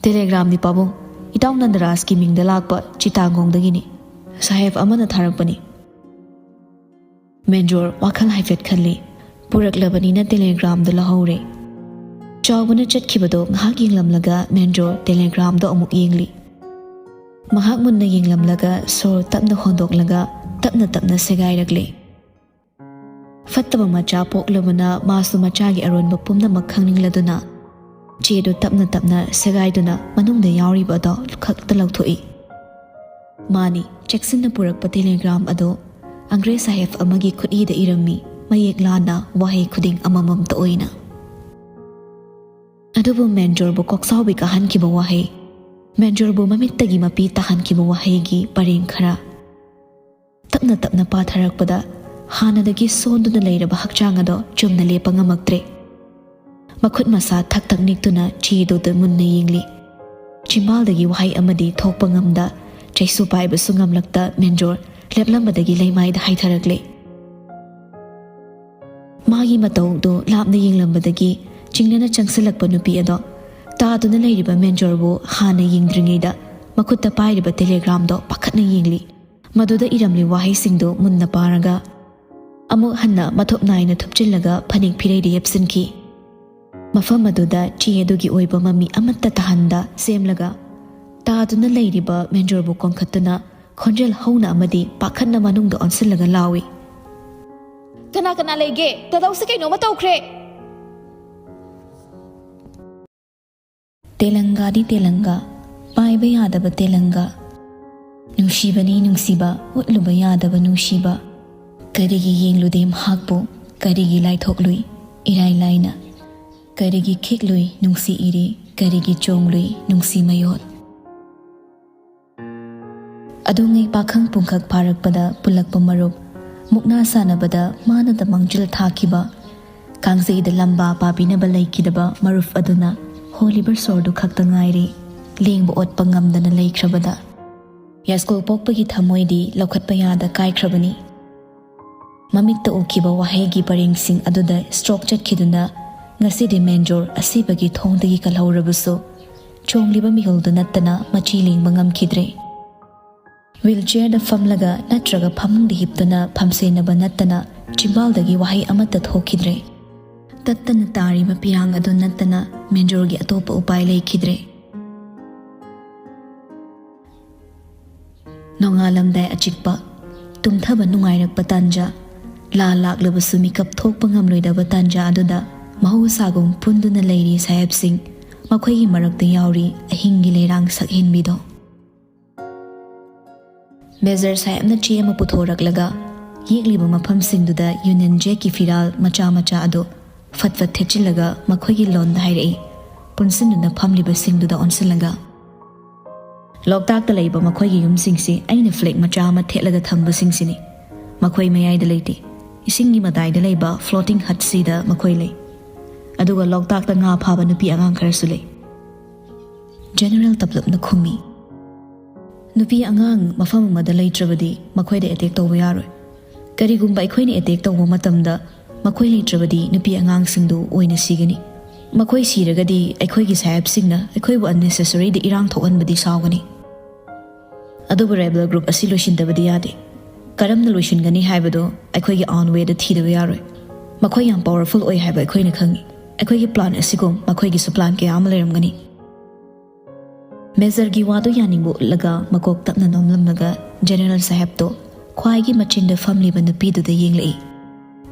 "ꯇꯦꯂꯦꯒ꯭ꯔꯥꯝꯅꯤ ꯄꯥꯕꯨꯡ, ꯏꯇꯥꯎ ꯅꯟꯗꯔꯥꯖꯀꯤ ꯃꯤꯡꯗ ꯂꯥꯛꯄ ꯆꯤꯇꯥꯒꯣꯡꯗꯒꯤꯅꯤ꯫ ꯁꯥꯍꯦꯕ ꯑꯃꯅ ꯊꯥꯔꯛꯄꯅꯤ꯫" ꯃꯦꯟꯖꯣꯔ ꯋꯥꯈꯜ ꯍꯥꯏꯐꯦꯠ ꯈꯜꯂꯤ꯫ ꯄꯨꯔꯛꯂꯕꯅꯤꯅ ꯇꯦꯂꯦꯒ꯭ꯔꯥꯝꯗꯨ ꯂꯧꯍꯧꯔꯦ꯫ ꯆꯥꯎꯕꯅ ꯆꯠꯈꯤꯕꯗꯣ ꯉꯥꯏꯍꯥꯛ ꯌꯦꯡꯂꯝꯂꯒ ꯃꯦꯟꯖꯣꯔ ꯇꯦꯂꯦꯒ꯭ꯔꯥꯝꯗꯣ ꯑꯃꯨꯛ ꯌꯦꯡꯂꯤ꯫ ꯃꯍꯥꯛ ꯃꯨꯟꯅ ꯌꯦꯡꯂꯝꯂꯒ ꯁꯣꯔ ꯇꯞꯅ ꯍꯣꯟꯗꯣꯛꯂꯒ ꯇꯞꯅ ꯇꯞꯅ ꯁꯦꯒꯥꯏꯔꯛꯂꯦ꯫ ꯐꯠꯇꯕ ꯃꯆꯥ ꯄꯣꯛꯂꯕꯅ ꯃꯥꯁꯨ ꯃꯆꯥꯒꯤ ꯑꯔꯣꯟꯕ ꯄꯨꯝꯅꯃꯛ ꯈꯪꯅꯤꯡꯂꯗꯨꯅ ꯆꯦꯗꯨ ꯇꯞꯅ ꯇꯞꯅ ꯁꯦꯒꯥꯏꯗꯨꯅ ꯃꯅꯨꯡꯗ ꯌꯥꯎꯔꯤꯕ ꯑꯗꯣ ꯈꯛꯇ ꯂꯧꯊꯣꯛꯏ꯫ ꯃꯥꯅꯤ, ꯆꯦꯛꯁꯤꯟꯅ ꯄꯨꯔꯛꯄ ꯇꯦꯂꯦꯒ꯭ꯔꯥꯝ ꯑꯗꯣ ꯑꯪꯒ꯭ꯔꯦꯖ ꯁꯥꯍꯦꯕ ꯑꯃꯒꯤ ꯈꯨꯠꯏꯗ ꯏꯔꯝꯃꯤ, ꯃꯌꯦꯛ ꯂꯥꯟꯅ ꯋꯥꯍꯩ ꯈꯨꯗꯤꯡ ꯑꯃꯃꯝꯇ ꯑꯣꯏꯅ꯫ ꯑꯗꯨꯕꯨ ꯃꯦꯟꯖꯣꯔꯕꯨ ꯀꯣꯛꯁꯥꯎꯕꯤ ꯀꯥꯍꯟꯈꯤꯕ ꯋꯥꯍꯩ, ꯃꯦꯟꯖꯣꯔꯕꯨ ꯃꯃꯤꯠꯇꯒꯤ ꯃꯄꯤ ꯇꯥꯍꯟꯈꯤꯕ ꯋꯥꯍꯩꯒꯤ ꯄꯔꯦꯡ ꯈꯔ ꯇꯞꯅ ꯇꯞꯅ ꯄꯥꯊꯔꯛꯄꯗ ꯍꯥꯟꯅꯗꯒꯤ ꯁꯣꯟꯗꯨꯅ ꯂꯩꯔꯕ ꯍꯛꯆꯥꯡ ꯑꯗꯣ ꯆꯨꯝꯅ ꯂꯦꯞꯄ ꯉꯝꯃꯛꯇ꯭ꯔꯦ꯫ ꯃꯈꯨꯠ ꯃꯁꯥ ꯊꯛ ꯊꯛ ꯅꯤꯛꯇꯨꯅ ꯆꯦꯗꯨꯗ ꯃꯨꯟꯅ ꯌꯦꯡꯂꯤ꯫ ꯆꯤꯝꯕꯥꯜꯗꯒꯤ ꯋꯥꯍꯩ ꯑꯃꯗꯤ ꯊꯣꯛꯄ ꯉꯝꯗ, ꯆꯩꯁꯨ ꯄꯥꯏꯕꯁꯨ ꯉꯝꯂꯛꯇ ꯃꯦꯟꯖꯣꯔ ꯂꯦꯞꯂꯝꯕꯗꯒꯤ ꯂꯩꯃꯥꯏꯗ ꯍꯥꯏꯊꯔꯛꯂꯦ꯫ ꯃꯥꯒꯤ ꯃꯇꯧꯗꯨ ꯂꯥꯞꯅ ꯌꯦꯡꯂꯝꯕꯗꯒꯤ ꯆꯤꯡꯅꯅ ꯆꯪꯁꯤꯜꯂꯛꯄ ꯅꯨꯄꯤ ꯑꯗꯣ ꯇꯥꯗꯨꯅ ꯂꯩꯔꯤꯕ ꯃꯦꯟꯖꯣꯔꯕꯨ ꯍꯥꯟꯅ ꯌꯦꯡꯗ꯭ꯔꯤꯉꯩꯗ ꯃꯈꯨꯠꯇ ꯄꯥꯏꯔꯤꯕ ꯇꯦꯂꯦꯒ꯭ꯔꯥꯝꯗꯣ ꯄꯥꯈꯠꯅ ꯌꯦꯡꯂꯤ꯫ ꯃꯗꯨꯗ ꯏꯔꯝꯂꯤ ꯋꯥꯍꯩꯁꯤꯡꯗꯨ ꯃꯨꯟꯅ ꯄꯥꯔꯒ, ꯑꯃꯨꯛ ꯍꯟꯅ ꯃꯊꯨꯞ ꯅꯥꯏꯅ ꯊꯨꯞꯆꯤꯜꯂꯒ ꯐꯅꯦꯛ ꯐꯤꯔꯩꯗ ꯌꯦꯞꯁꯤꯟꯈꯤ꯫ ꯃꯐꯝ ꯑꯗꯨꯗ ꯆꯦ ꯑꯗꯨꯒꯤ ꯑꯣꯏꯕ ꯃꯃꯤ ꯑꯃꯠꯇ ꯇꯥꯍꯟꯗ ꯁꯦꯝꯂꯒ, ꯇꯥꯗꯨꯅ ꯂꯩꯔꯤꯕ ꯃꯦꯟꯖꯣꯔꯕꯨ ꯀꯣꯟꯈꯠꯇꯨꯅ ꯈꯣꯟꯖꯦꯜ ꯍꯧꯅ ꯑꯃꯗꯤ ꯄꯥꯈꯠꯅ ꯃꯅꯨꯡꯗ ꯑꯣꯟꯁꯤꯜꯂꯒ ꯂꯥꯎꯏ꯫ "ꯀꯅꯥ ꯀꯅꯥ ꯂꯩꯒꯦ? ꯇꯥꯗꯧꯁꯦ ꯀꯩꯅꯣꯝꯃ ꯇꯧꯈ꯭ꯔꯦ!" ꯇꯦꯂꯪꯒꯥꯗꯤ ꯇꯦꯂꯪꯒꯥ, ꯄꯥꯏꯕ ꯌꯥꯗꯕ ꯇꯦꯂꯪꯒꯥ꯫ ꯅꯨꯡꯁꯤꯕꯅꯤ ꯅꯨꯡꯁꯤꯕ, ꯎꯠꯂꯨꯕ ꯌꯥꯗꯕ ꯅꯨꯡꯁꯤꯕ꯫ ꯀꯔꯤꯒꯤ ꯌꯦꯡꯂꯨꯗꯦ ꯃꯍꯥꯛꯄꯨ? ꯀꯔꯤꯒꯤ ꯂꯥꯏꯊꯣꯛꯂꯨꯏ ꯏꯔꯥꯏ ꯂꯥꯏꯅ? ꯀꯔꯤꯒꯤ ꯈꯤꯛꯂꯨꯏ ꯅꯨꯡꯁꯤ ꯏꯔꯦ? ꯀꯔꯤꯒꯤ ꯆꯣꯡꯂꯨꯏ ꯅꯨꯡꯁꯤ ꯃꯌꯣꯜ? ꯑꯗꯨꯉꯩ ꯄꯥꯈꯪ ꯄꯨꯡꯈꯛ ꯐꯥꯔꯛꯄꯗ ꯄꯨꯜꯂꯛꯄ ꯃꯔꯨꯞ, ꯃꯨꯛꯅꯥ ꯁꯥꯟꯅꯕꯗ ꯃꯥꯅꯗ ꯃꯥꯡꯖꯤꯜ ꯊꯥꯈꯤꯕ, ꯀꯥꯡꯖꯩꯗ ꯂꯝꯕꯥ ꯄꯥꯕꯤꯅꯕ ꯂꯩꯈꯤꯗꯕ ꯃꯔꯨꯞ ꯑꯗꯨꯅ ꯍꯣꯜꯂꯤꯕ ꯁꯣꯔꯗꯨ ꯈꯛꯇ ꯉꯥꯏꯔꯦ, ꯂꯦꯡꯕ ꯑꯣꯠꯄ ꯉꯝꯗꯅ ꯂꯩꯈ꯭ꯔꯕꯗ꯫ ꯌꯥꯏꯁ꯭ꯀꯨꯜ ꯄꯣꯛꯄꯒꯤ ꯊꯃꯣꯏꯗꯤ ꯂꯧꯈꯠꯄ ꯌꯥꯗ ꯀꯥꯏꯈ꯭ꯔꯕꯅꯤ꯫ ꯃꯃꯤꯠꯇ ꯎꯈꯤꯕ ꯋꯥꯍꯩꯒꯤ ꯄꯔꯦꯡꯁꯤꯡ ꯑꯗꯨꯗ ꯁ꯭ꯇ꯭ꯔꯣꯛ ꯆꯠꯈꯤꯗꯨꯅ ꯉꯁꯤꯗꯤ ꯃꯦꯟꯖꯣꯔ ꯑꯁꯤꯕꯒꯤ ꯊꯣꯡꯗꯒꯤ ꯀꯜꯍꯧꯔꯕꯁꯨ, ꯆꯣꯡꯂꯤꯕ ꯃꯤꯍꯨꯜꯗꯨ ꯅꯠꯇꯅ ꯃꯆꯤ ꯂꯦꯡꯕ ꯉꯝꯈꯤꯗ꯭ꯔꯦ꯫ ꯋꯤꯜ ꯆꯤꯌꯔꯗ ꯐꯝꯂꯒ ꯅꯠꯇ꯭ꯔꯒ ꯐꯃꯨꯡꯗ ꯍꯤꯞꯇꯨꯅ ꯐꯝꯁꯦꯟꯅꯕ ꯅꯠꯇꯅ ꯆꯤꯝꯕꯥꯜꯗꯒꯤ ꯋꯥꯍꯩ ꯑꯃꯠꯇ ꯊꯣꯛꯈꯤꯗ꯭ꯔꯦ꯫ ꯇꯠꯇꯅ ꯇꯥꯔꯤꯕ ꯄꯤꯔꯥꯡ ꯑꯗꯨ ꯅꯠꯇꯅ ꯃꯦꯟꯖꯣꯔꯒꯤ ꯑꯇꯣꯞꯄ ꯎꯄꯥꯏ ꯂꯩꯈꯤꯗ꯭ꯔꯦ꯫ ꯅꯣꯡꯉꯥꯜꯂꯝꯗꯥꯏ ꯑꯆꯤꯛꯄ, ꯇꯨꯝꯊꯕ ꯅꯨꯡꯉꯥꯏꯔꯛꯄ ꯇꯥꯟꯖꯥ, ꯂꯥ ꯂꯥꯛꯂꯕꯁꯨ ꯃꯤꯀꯞ ꯊꯣꯛꯄ ꯉꯝꯂꯣꯏꯗꯕ ꯇꯥꯟꯖꯥ ꯑꯗꯨꯗ ꯃꯍꯧꯁꯥꯒꯨꯝ ꯄꯨꯟꯗꯨꯅ ꯂꯩꯔꯤ ꯁꯥꯍꯦꯕꯁꯤꯡ, ꯃꯈꯣꯏꯒꯤ ꯃꯔꯛꯇ ꯌꯥꯎꯔꯤ ꯑꯍꯤꯡꯒꯤ ꯂꯩꯔꯥꯡ ꯁꯛꯍꯦꯟꯕꯤꯗꯣ꯫ ꯃꯦꯖꯔ ꯁꯥꯍꯦꯕꯅ ꯆꯦ ꯑꯃ ꯄꯨꯊꯣꯔꯛꯂꯒ ꯌꯦꯛꯂꯤꯕ ꯃꯐꯝꯁꯤꯡꯗꯨꯗ ꯌꯨꯅꯤꯌꯟ ꯖꯦꯛꯀꯤ ꯐꯤꯔꯥꯜ ꯃꯆꯥ ꯃꯆꯥ ꯑꯗꯨ ꯐꯠ ꯐꯠ ꯊꯦꯠꯆꯤꯜꯂꯒ ꯃꯈꯣꯏꯒꯤ ꯂꯣꯟꯗ ꯍꯥꯏꯔꯛꯏ, ꯄꯨꯟꯁꯤꯟꯗꯨꯅ ꯐꯝꯂꯤꯕꯁꯤꯡꯗꯨꯗ ꯑꯣꯟꯁꯤꯜꯂꯒ꯫ "ꯂꯣꯛꯇꯥꯛꯇ ꯂꯩꯕ ꯃꯈꯣꯏꯒꯤ ꯌꯨꯝꯁꯤꯡꯁꯤ ꯑꯩꯅ ꯐ꯭ꯂꯦꯒ ꯃꯆꯥ ꯑꯃ ꯊꯦꯠꯂꯒ ꯊꯝꯕꯁꯤꯡꯁꯤꯅꯤ꯫ ꯃꯈꯣꯏ ꯃꯌꯥꯏꯗ ꯂꯩꯇꯦ꯫ ꯏꯁꯤꯡꯒꯤ ꯃꯇꯥꯏꯗ ꯂꯩꯕ floating hutꯁꯤꯗ ꯃꯈꯣꯏ ꯂꯩ꯫ ꯑꯗꯨꯒ ꯂꯣꯛꯇꯥꯛꯇ ꯉꯥ ꯐꯥꯕ ꯅꯨꯄꯤ ꯑꯉꯥꯡ ꯈꯔꯁꯨ ꯂꯩ꯫ ꯖꯦꯅꯦꯔꯦꯜ ꯇꯞꯂꯞꯅ ꯈꯨꯝꯃꯤ, "ꯅꯨꯄꯤ ꯑꯉꯥꯡ ꯃꯐꯝ ꯑꯃꯗ ꯂꯩꯇ꯭ꯔꯕꯗꯤ ꯃꯈꯣꯏꯗ attack ꯇꯧꯕ ꯌꯥꯔꯣꯏ꯫ ꯀꯔꯤꯒꯨꯝꯕ ꯑꯩꯈꯣꯏꯅ attack ꯇꯧꯕ ꯃꯇꯝꯗ ꯃꯈꯣꯏ ꯂꯩꯇ꯭ꯔꯕꯗꯤ ꯅꯨꯄꯤ ꯑꯉꯥꯡꯁꯤꯡꯗꯨ ꯑꯣꯏꯅ ꯁꯤꯒꯅꯤ꯫ ꯃꯈꯣꯏ ꯁꯤꯔꯒꯗꯤ ꯑꯩꯈꯣꯏꯒꯤ ꯁꯥꯍꯦꯕꯁꯤꯡꯅ ꯑꯩꯈꯣꯏꯕꯨ unnecessaryꯗ ꯏꯔꯥꯡ ꯊꯣꯛꯍꯟꯕꯗꯤ ꯁꯥꯎꯒꯅꯤ꯫ ꯑꯗꯨꯕꯨ rebel group ꯑꯁꯤ ꯂꯣꯏꯁꯤꯟꯗꯕꯗꯤ ꯌꯥꯗꯦ꯫ ꯀꯔꯝꯅ ꯂꯣꯏꯁꯤꯟꯒꯅꯤ ꯍꯥꯏꯕꯗꯨ ꯑꯩꯈꯣꯏꯒꯤ own wayꯗ ꯊꯤꯗꯕ ꯌꯥꯔꯣꯏ꯫ ꯃꯈꯣꯏ ꯌꯥꯝ powerful ꯑꯣꯏ ꯍꯥꯏꯕ ꯑꯩꯈꯣꯏꯅ ꯈꯪꯏ꯫ ꯑꯩꯈꯣꯏꯒꯤ plan ꯑꯁꯤꯒꯨꯝ ꯃꯈꯣꯏꯒꯤꯁꯨ plan ꯀꯌꯥ ꯑꯃ ꯂꯩꯔꯝꯒꯅꯤ꯫" ꯃꯦꯖꯔꯒꯤ ꯋꯥꯗꯨ ꯌꯥꯅꯤꯡꯕ ꯎꯠꯂꯒ ꯃꯀꯣꯛ ꯇꯞꯅ ꯅꯣꯝꯂꯝꯂꯒ ꯖꯦꯅꯦꯔꯦꯜ ꯁꯥꯍꯦꯕꯇꯣ ꯈ꯭ꯋꯥꯏꯒꯤ ꯃꯆꯤꯟꯗ ꯐꯝꯂꯤꯕ ꯅꯨꯄꯤꯗꯨꯗ ꯌꯦꯡꯂꯛꯏ꯫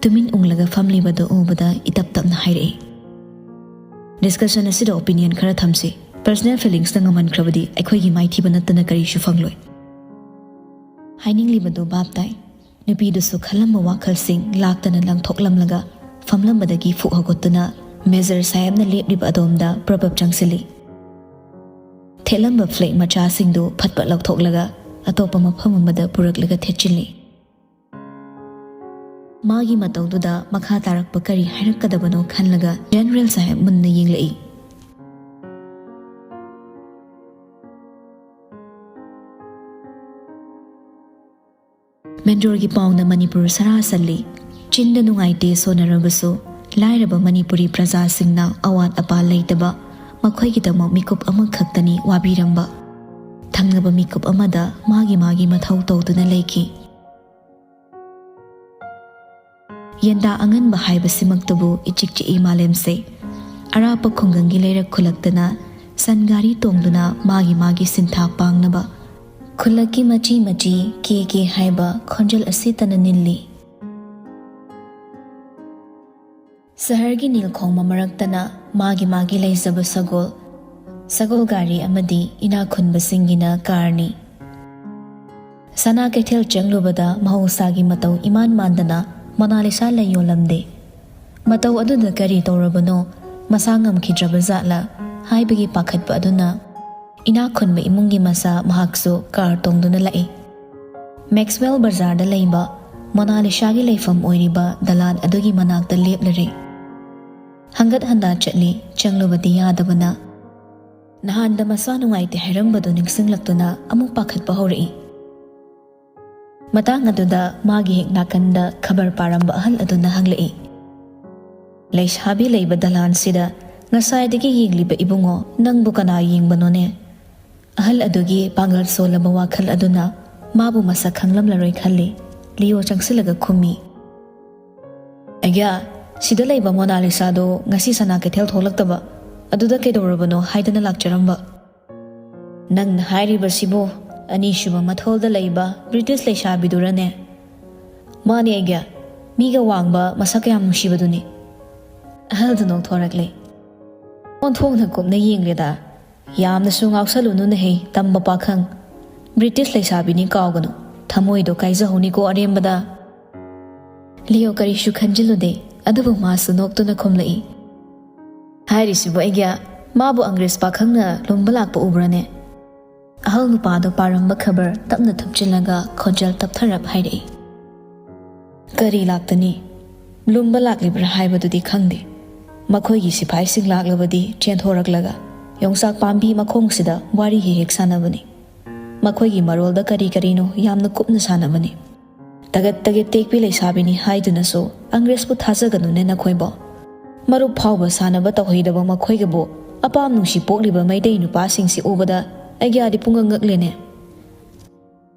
ꯇꯨꯃꯤꯟ ꯎꯪꯂꯒ ꯐꯝꯂꯤꯕꯗꯨ ꯎꯕꯗ ꯏꯇꯞ ꯇꯞꯅ ꯍꯥꯏꯔꯛꯏ, "Discussion ꯑꯁꯤꯗ opinion ꯈꯔ ꯊꯝꯁꯤ꯫ Personal feelingsꯅ ꯉꯝꯍꯟꯈ꯭ꯔꯕꯗꯤ ꯑꯩꯈꯣꯏꯒꯤ ꯃꯥꯏꯊꯤꯕ ꯅꯠꯇꯅ ꯀꯔꯤꯁꯨ ꯐꯪꯂꯣꯏ꯫" ꯍꯥꯏꯅꯤꯡꯂꯤꯕꯗꯨ ꯚꯥꯞ ꯇꯥꯏ꯫ ꯅꯨꯄꯤꯗꯨꯁꯨ ꯈꯜꯂꯝꯕ ꯋꯥꯈꯜꯁꯤꯡ ꯂꯥꯛꯇꯅ ꯂꯪꯊꯣꯛꯂꯝꯂꯒ ꯐꯝꯂꯝꯕꯗꯒꯤ ꯐꯨꯛ ꯍꯧꯒꯠꯇꯨꯅ ꯃꯦꯖꯔ ꯁꯥꯍꯦꯕꯅ ꯂꯦꯞꯂꯤꯕ ꯑꯗꯣꯝꯗ ꯄ꯭ꯔꯞ ꯄ꯭ꯔꯞ ꯆꯪꯁꯤꯜꯂꯤ꯫ ꯊꯦꯠꯂꯝꯕ flag ꯃꯆꯥꯁꯤꯡꯗꯨ ꯐꯠ ꯐꯠ ꯂꯧꯊꯣꯛꯂꯒ ꯑꯇꯣꯞꯄ ꯃꯐꯝ ꯑꯃꯗ ꯄꯨꯔꯛꯂꯒ ꯊꯦꯠꯆꯤꯜꯂꯤ꯫ ꯃꯥꯒꯤ ꯃꯇꯧꯗꯨꯗ ꯃꯈꯥ ꯇꯥꯔꯛꯄ ꯀꯔꯤ ꯍꯥꯏꯔꯛꯀꯗꯕꯅꯣ ꯈꯜꯂꯒ ꯖꯦꯅꯦꯔꯦꯜ ꯁꯥꯍꯦꯕ ꯃꯨꯟꯅ ꯌꯦꯡꯂꯛꯏ꯫ ꯃꯦꯟꯗꯣꯔꯒꯤ ꯄꯥꯎꯅ ꯃꯅꯤꯄꯨꯔ ꯁꯔꯥ ꯁꯜꯂꯤ꯫ ꯆꯤꯟꯗ ꯅꯨꯡꯉꯥꯏꯇꯦ ꯁꯣꯟꯅꯔꯕꯁꯨ, ꯂꯥꯏꯔꯕ ꯃꯅꯤꯄꯨꯔꯤ ꯄ꯭ꯔꯖꯥꯁꯤꯡꯅ ꯑꯋꯥꯠ ꯑꯄꯥ ꯂꯩꯇꯕ, ꯃꯈꯣꯏꯒꯤꯗꯃꯛ ꯃꯤꯀꯨꯞ ꯑꯃꯈꯛꯇꯅꯤ ꯋꯥꯕꯤꯔꯝꯕ꯫ ꯊꯪꯅꯕ ꯃꯤꯀꯨꯞ ꯑꯃꯗ ꯃꯥꯒꯤ ꯃꯥꯒꯤ ꯃꯊꯧ ꯇꯧꯗꯨꯅ ꯂꯩꯈꯤ꯫ ꯌꯦꯟꯗꯥ ꯑꯉꯟꯕ ꯍꯥꯏꯕꯁꯤꯃꯛꯇꯕꯨ ꯏꯆꯤꯛ ꯆꯤꯛꯏ ꯃꯥꯂꯦꯝꯁꯦ꯫ ꯑꯔꯥꯞꯄ ꯈꯨꯡꯒꯪꯒꯤ ꯂꯩꯔꯛ ꯈꯨꯜꯂꯛꯇꯅ ꯁꯟ ꯒꯥꯔꯤ ꯇꯣꯡꯗꯨꯅ ꯃꯥꯒꯤ ꯃꯥꯒꯤ ꯁꯤꯟꯊꯥ ꯄꯥꯡꯅꯕ꯫ ꯈꯨꯜꯂꯛꯀꯤ ꯃꯆꯤ ꯃꯆꯤ ꯀꯦ ꯀꯦ ꯍꯥꯏꯕ ꯈꯣꯟꯖꯦꯜ ꯑꯁꯤꯇꯅ ꯅꯤꯜꯂꯤ꯫ ꯁꯍꯔꯒꯤ ꯅꯤꯜꯈꯣꯡꯕ ꯃꯔꯛꯇꯅ ꯃꯥꯒꯤ ꯃꯥꯒꯤ ꯂꯩꯖꯕ ꯁꯒꯣꯜ, ꯁꯒꯣꯜ ꯒꯥꯔꯤ ꯑꯃꯗꯤ ꯏꯅꯥꯛ ꯈꯨꯟꯕꯁꯤꯡꯒꯤꯅ ꯀꯥꯔꯅꯤ꯫ ꯁꯅꯥ ꯀꯩꯊꯦꯜ ꯆꯪꯂꯨꯕꯗ ꯃꯍꯧꯁꯥꯒꯤ ꯃꯇꯧ ꯏꯃꯥꯟ ꯃꯥꯟꯗꯅ ꯃꯣꯅꯥꯂꯤꯁꯥ ꯂꯩ ꯌꯣꯜꯂꯝꯗꯦ꯫ ꯃꯇꯧ ꯑꯗꯨꯗ ꯀꯔꯤ ꯇꯧꯔꯕꯅꯣ, ꯃꯁꯥ ꯉꯝꯈꯤꯗ꯭ꯔꯕ ꯖꯥꯠꯂ ꯍꯥꯏꯕꯒꯤ ꯄꯥꯈꯠꯄ ꯑꯗꯨꯅ ꯏꯅꯥꯛ ꯈꯨꯟꯕ ꯏꯃꯨꯡꯒꯤ ꯃꯆꯥ ꯃꯍꯥꯛꯁꯨ ꯀꯥꯔ ꯇꯣꯡꯗꯨꯅ ꯂꯥꯛꯏ꯫ ꯃꯦꯛꯁꯋꯦꯜ ꯕꯖꯥꯔꯗ ꯂꯩꯕ ꯃꯣꯅꯥꯂꯤꯁꯥꯒꯤ ꯂꯩꯐꯝ ꯑꯣꯏꯔꯤꯕ ꯗꯂꯥꯟ ꯑꯗꯨꯒꯤ ꯃꯅꯥꯛꯇ ꯂꯦꯞꯂꯔꯦ꯫ ꯍꯪꯒꯠ ꯍꯟꯗꯥ ꯆꯠꯂꯤ, ꯆꯪꯂꯨꯕꯗꯤ ꯌꯥꯗꯕꯅ꯫ ꯅꯍꯥꯟꯗ ꯃꯁꯥ ꯅꯨꯡꯉꯥꯏꯇꯦ ꯍꯥꯏꯔꯝꯕꯗꯨ ꯅꯤꯡꯁꯤꯡꯂꯛꯇꯨꯅ ꯑꯃꯨꯛ ꯄꯥꯈꯠꯄ ꯍꯧꯔꯛꯏ꯫ ꯃꯇꯥꯡ ꯑꯗꯨꯗ ꯃꯥꯒꯤ ꯍꯦꯛ ꯅꯥꯀꯟꯗ ꯈꯕꯔ ꯄꯥꯔꯝꯕ ꯑꯍꯜ ꯑꯗꯨꯅ ꯍꯪꯂꯛꯏ, "ꯂꯩꯁꯥꯕꯤ ꯂꯩꯕ ꯗꯂꯥꯟꯁꯤꯗ ꯉꯁꯥꯏꯗꯒꯤ ꯌꯦꯡꯂꯤꯕ ꯏꯕꯨꯡꯉꯣ, ꯅꯪꯕꯨ ꯀꯅꯥ ꯌꯦꯡꯕꯅꯣꯅꯦ?" ꯑꯍꯜ ꯑꯗꯨꯒꯤ ꯄꯥꯡꯒꯜ ꯁꯣꯜꯂꯕ ꯋꯥꯈꯜ ꯑꯗꯨꯅ ꯃꯥꯕꯨ ꯃꯁꯛ ꯈꯪꯂꯝꯂꯔꯣꯏ ꯈꯜꯂꯤ꯫ ꯂꯤꯑꯣ ꯆꯪꯁꯤꯜꯂꯒ ꯈꯨꯝꯃꯤ, "ꯑꯩꯒ꯭ꯌꯥ, ꯁꯤꯗ ꯂꯩꯕ ꯃꯣꯅꯥꯂꯤꯁꯥꯗꯣ ꯉꯁꯤ ꯁꯅꯥ ꯀꯩꯊꯦꯜ ꯊꯣꯛꯂꯛꯇꯕ, ꯑꯗꯨꯗ ꯀꯩꯗꯧꯔꯕꯅꯣ ꯍꯥꯏꯗꯅ ꯂꯥꯛꯆꯔꯝꯕ꯫ ꯅꯪꯅ ꯍꯥꯏꯔꯤꯕꯁꯤꯕꯨ ꯑꯅꯤꯁꯨꯕ ꯃꯊꯣꯜꯗ ꯂꯩꯕ ꯕ꯭ꯔꯤꯇꯤꯁ ꯂꯩꯁꯥꯕꯤꯗꯨꯔꯅꯦ?" "ꯃꯥꯅꯦ ꯑꯩꯒ꯭ꯌꯥ, ꯃꯤꯒ ꯋꯥꯡꯕ, ꯃꯁꯛ ꯀꯌꯥꯝ ꯅꯨꯡꯁꯤꯕꯗꯨꯅꯤ꯫" ꯑꯍꯜꯗꯨ ꯅꯣꯛꯊꯣꯔꯛꯂꯦ꯫ "ꯑꯣꯟꯊꯣꯛꯅ ꯀꯨꯞꯅ ꯌꯦꯡꯂꯦꯗ꯫ ꯌꯥꯝꯅꯁꯨ ꯉꯥꯎꯁꯜꯂꯨꯅꯨꯅꯦꯍꯦ, ꯇꯝꯕ ꯄꯥꯈꯪ꯫ ꯕ꯭ꯔꯤꯇꯤꯁ ꯂꯩꯁꯥꯕꯤꯅꯤ ꯀꯥꯎꯒꯅꯨ, ꯊꯃꯣꯏꯗꯣ ꯀꯥꯏꯖꯍꯧꯅꯤꯀꯣ ꯑꯔꯦꯝꯕꯗ꯫" ꯂꯤꯑꯣ ꯀꯔꯤꯁꯨ ꯈꯟꯖꯤꯜꯂꯨꯗꯦ, ꯑꯗꯨꯕꯨ ꯃꯥꯁꯨ ꯅꯣꯛꯇꯨꯅ ꯈꯨꯝꯂꯛꯏ, "ꯍꯥꯏꯔꯤꯁꯤꯕꯨ ꯑꯩꯒ꯭ꯌꯥ, ꯃꯥꯕꯨ ꯑꯪꯒ꯭ꯔꯦꯖ ꯄꯥꯈꯪꯅ ꯂꯨꯝꯕ ꯂꯥꯛꯄ ꯎꯕ꯭ꯔꯅꯦ?" ꯑꯍꯜ ꯅꯨꯄꯥꯗꯣ ꯄꯥꯔꯝꯕ ꯈꯕꯔ ꯇꯞꯅ ꯊꯨꯞꯆꯤꯜꯂꯒ ꯈꯣꯟꯖꯦꯜ ꯇꯞꯊꯔꯞ ꯍꯥꯏꯔꯛꯏ, "ꯀꯔꯤ ꯂꯥꯛꯇꯅꯤ? ꯂꯨꯝꯕ ꯂꯥꯛꯂꯤꯕ꯭ꯔꯥ ꯍꯥꯏꯕꯗꯨꯗꯤ ꯈꯪꯗꯦ꯫ ꯃꯈꯣꯏꯒꯤ ꯁꯤꯐꯥꯏꯁꯤꯡ ꯂꯥꯛꯂꯕꯗꯤ ꯆꯦꯟꯊꯣꯔꯛꯂꯒ ꯌꯣꯡꯆꯥꯛ ꯄꯥꯝꯕꯤ ꯃꯈꯣꯡꯁꯤꯗ ꯋꯥꯔꯤ ꯍꯦꯛ ꯍꯦꯛ ꯁꯥꯟꯅꯕꯅꯤ꯫ ꯃꯈꯣꯏꯒꯤ ꯃꯔꯣꯜꯗ ꯀꯔꯤ ꯀꯔꯤꯅꯣ ꯌꯥꯝꯅ ꯀꯨꯞꯅ ꯁꯥꯟꯅꯕꯅꯤ꯫ ꯇꯒꯠ ꯇꯒꯠ ꯇꯦꯛꯄꯤ ꯂꯩꯁꯥꯕꯤꯅꯤ ꯍꯥꯏꯗꯨꯅꯁꯨ ꯑꯪꯒ꯭ꯔꯦꯖꯄꯨ ꯊꯥꯖꯒꯅꯨꯅꯦ ꯅꯈꯣꯏꯕꯣ꯫ ꯃꯔꯨꯞ ꯐꯥꯎꯕ ꯁꯥꯟꯅꯕ ꯇꯧꯍꯩꯗꯕ ꯃꯈꯣꯏꯒꯕꯨ ꯑꯄꯥꯝ ꯅꯨꯡꯁꯤ ꯄꯣꯛꯂꯤꯕ ꯃꯩꯇꯩ ꯅꯨꯄꯥꯁꯤꯡꯁꯤ ꯎꯕꯗ ꯑꯩꯒ꯭ꯌꯥꯗꯤ ꯄꯨꯡꯉꯛ ꯉꯛꯂꯦꯅꯦ꯫"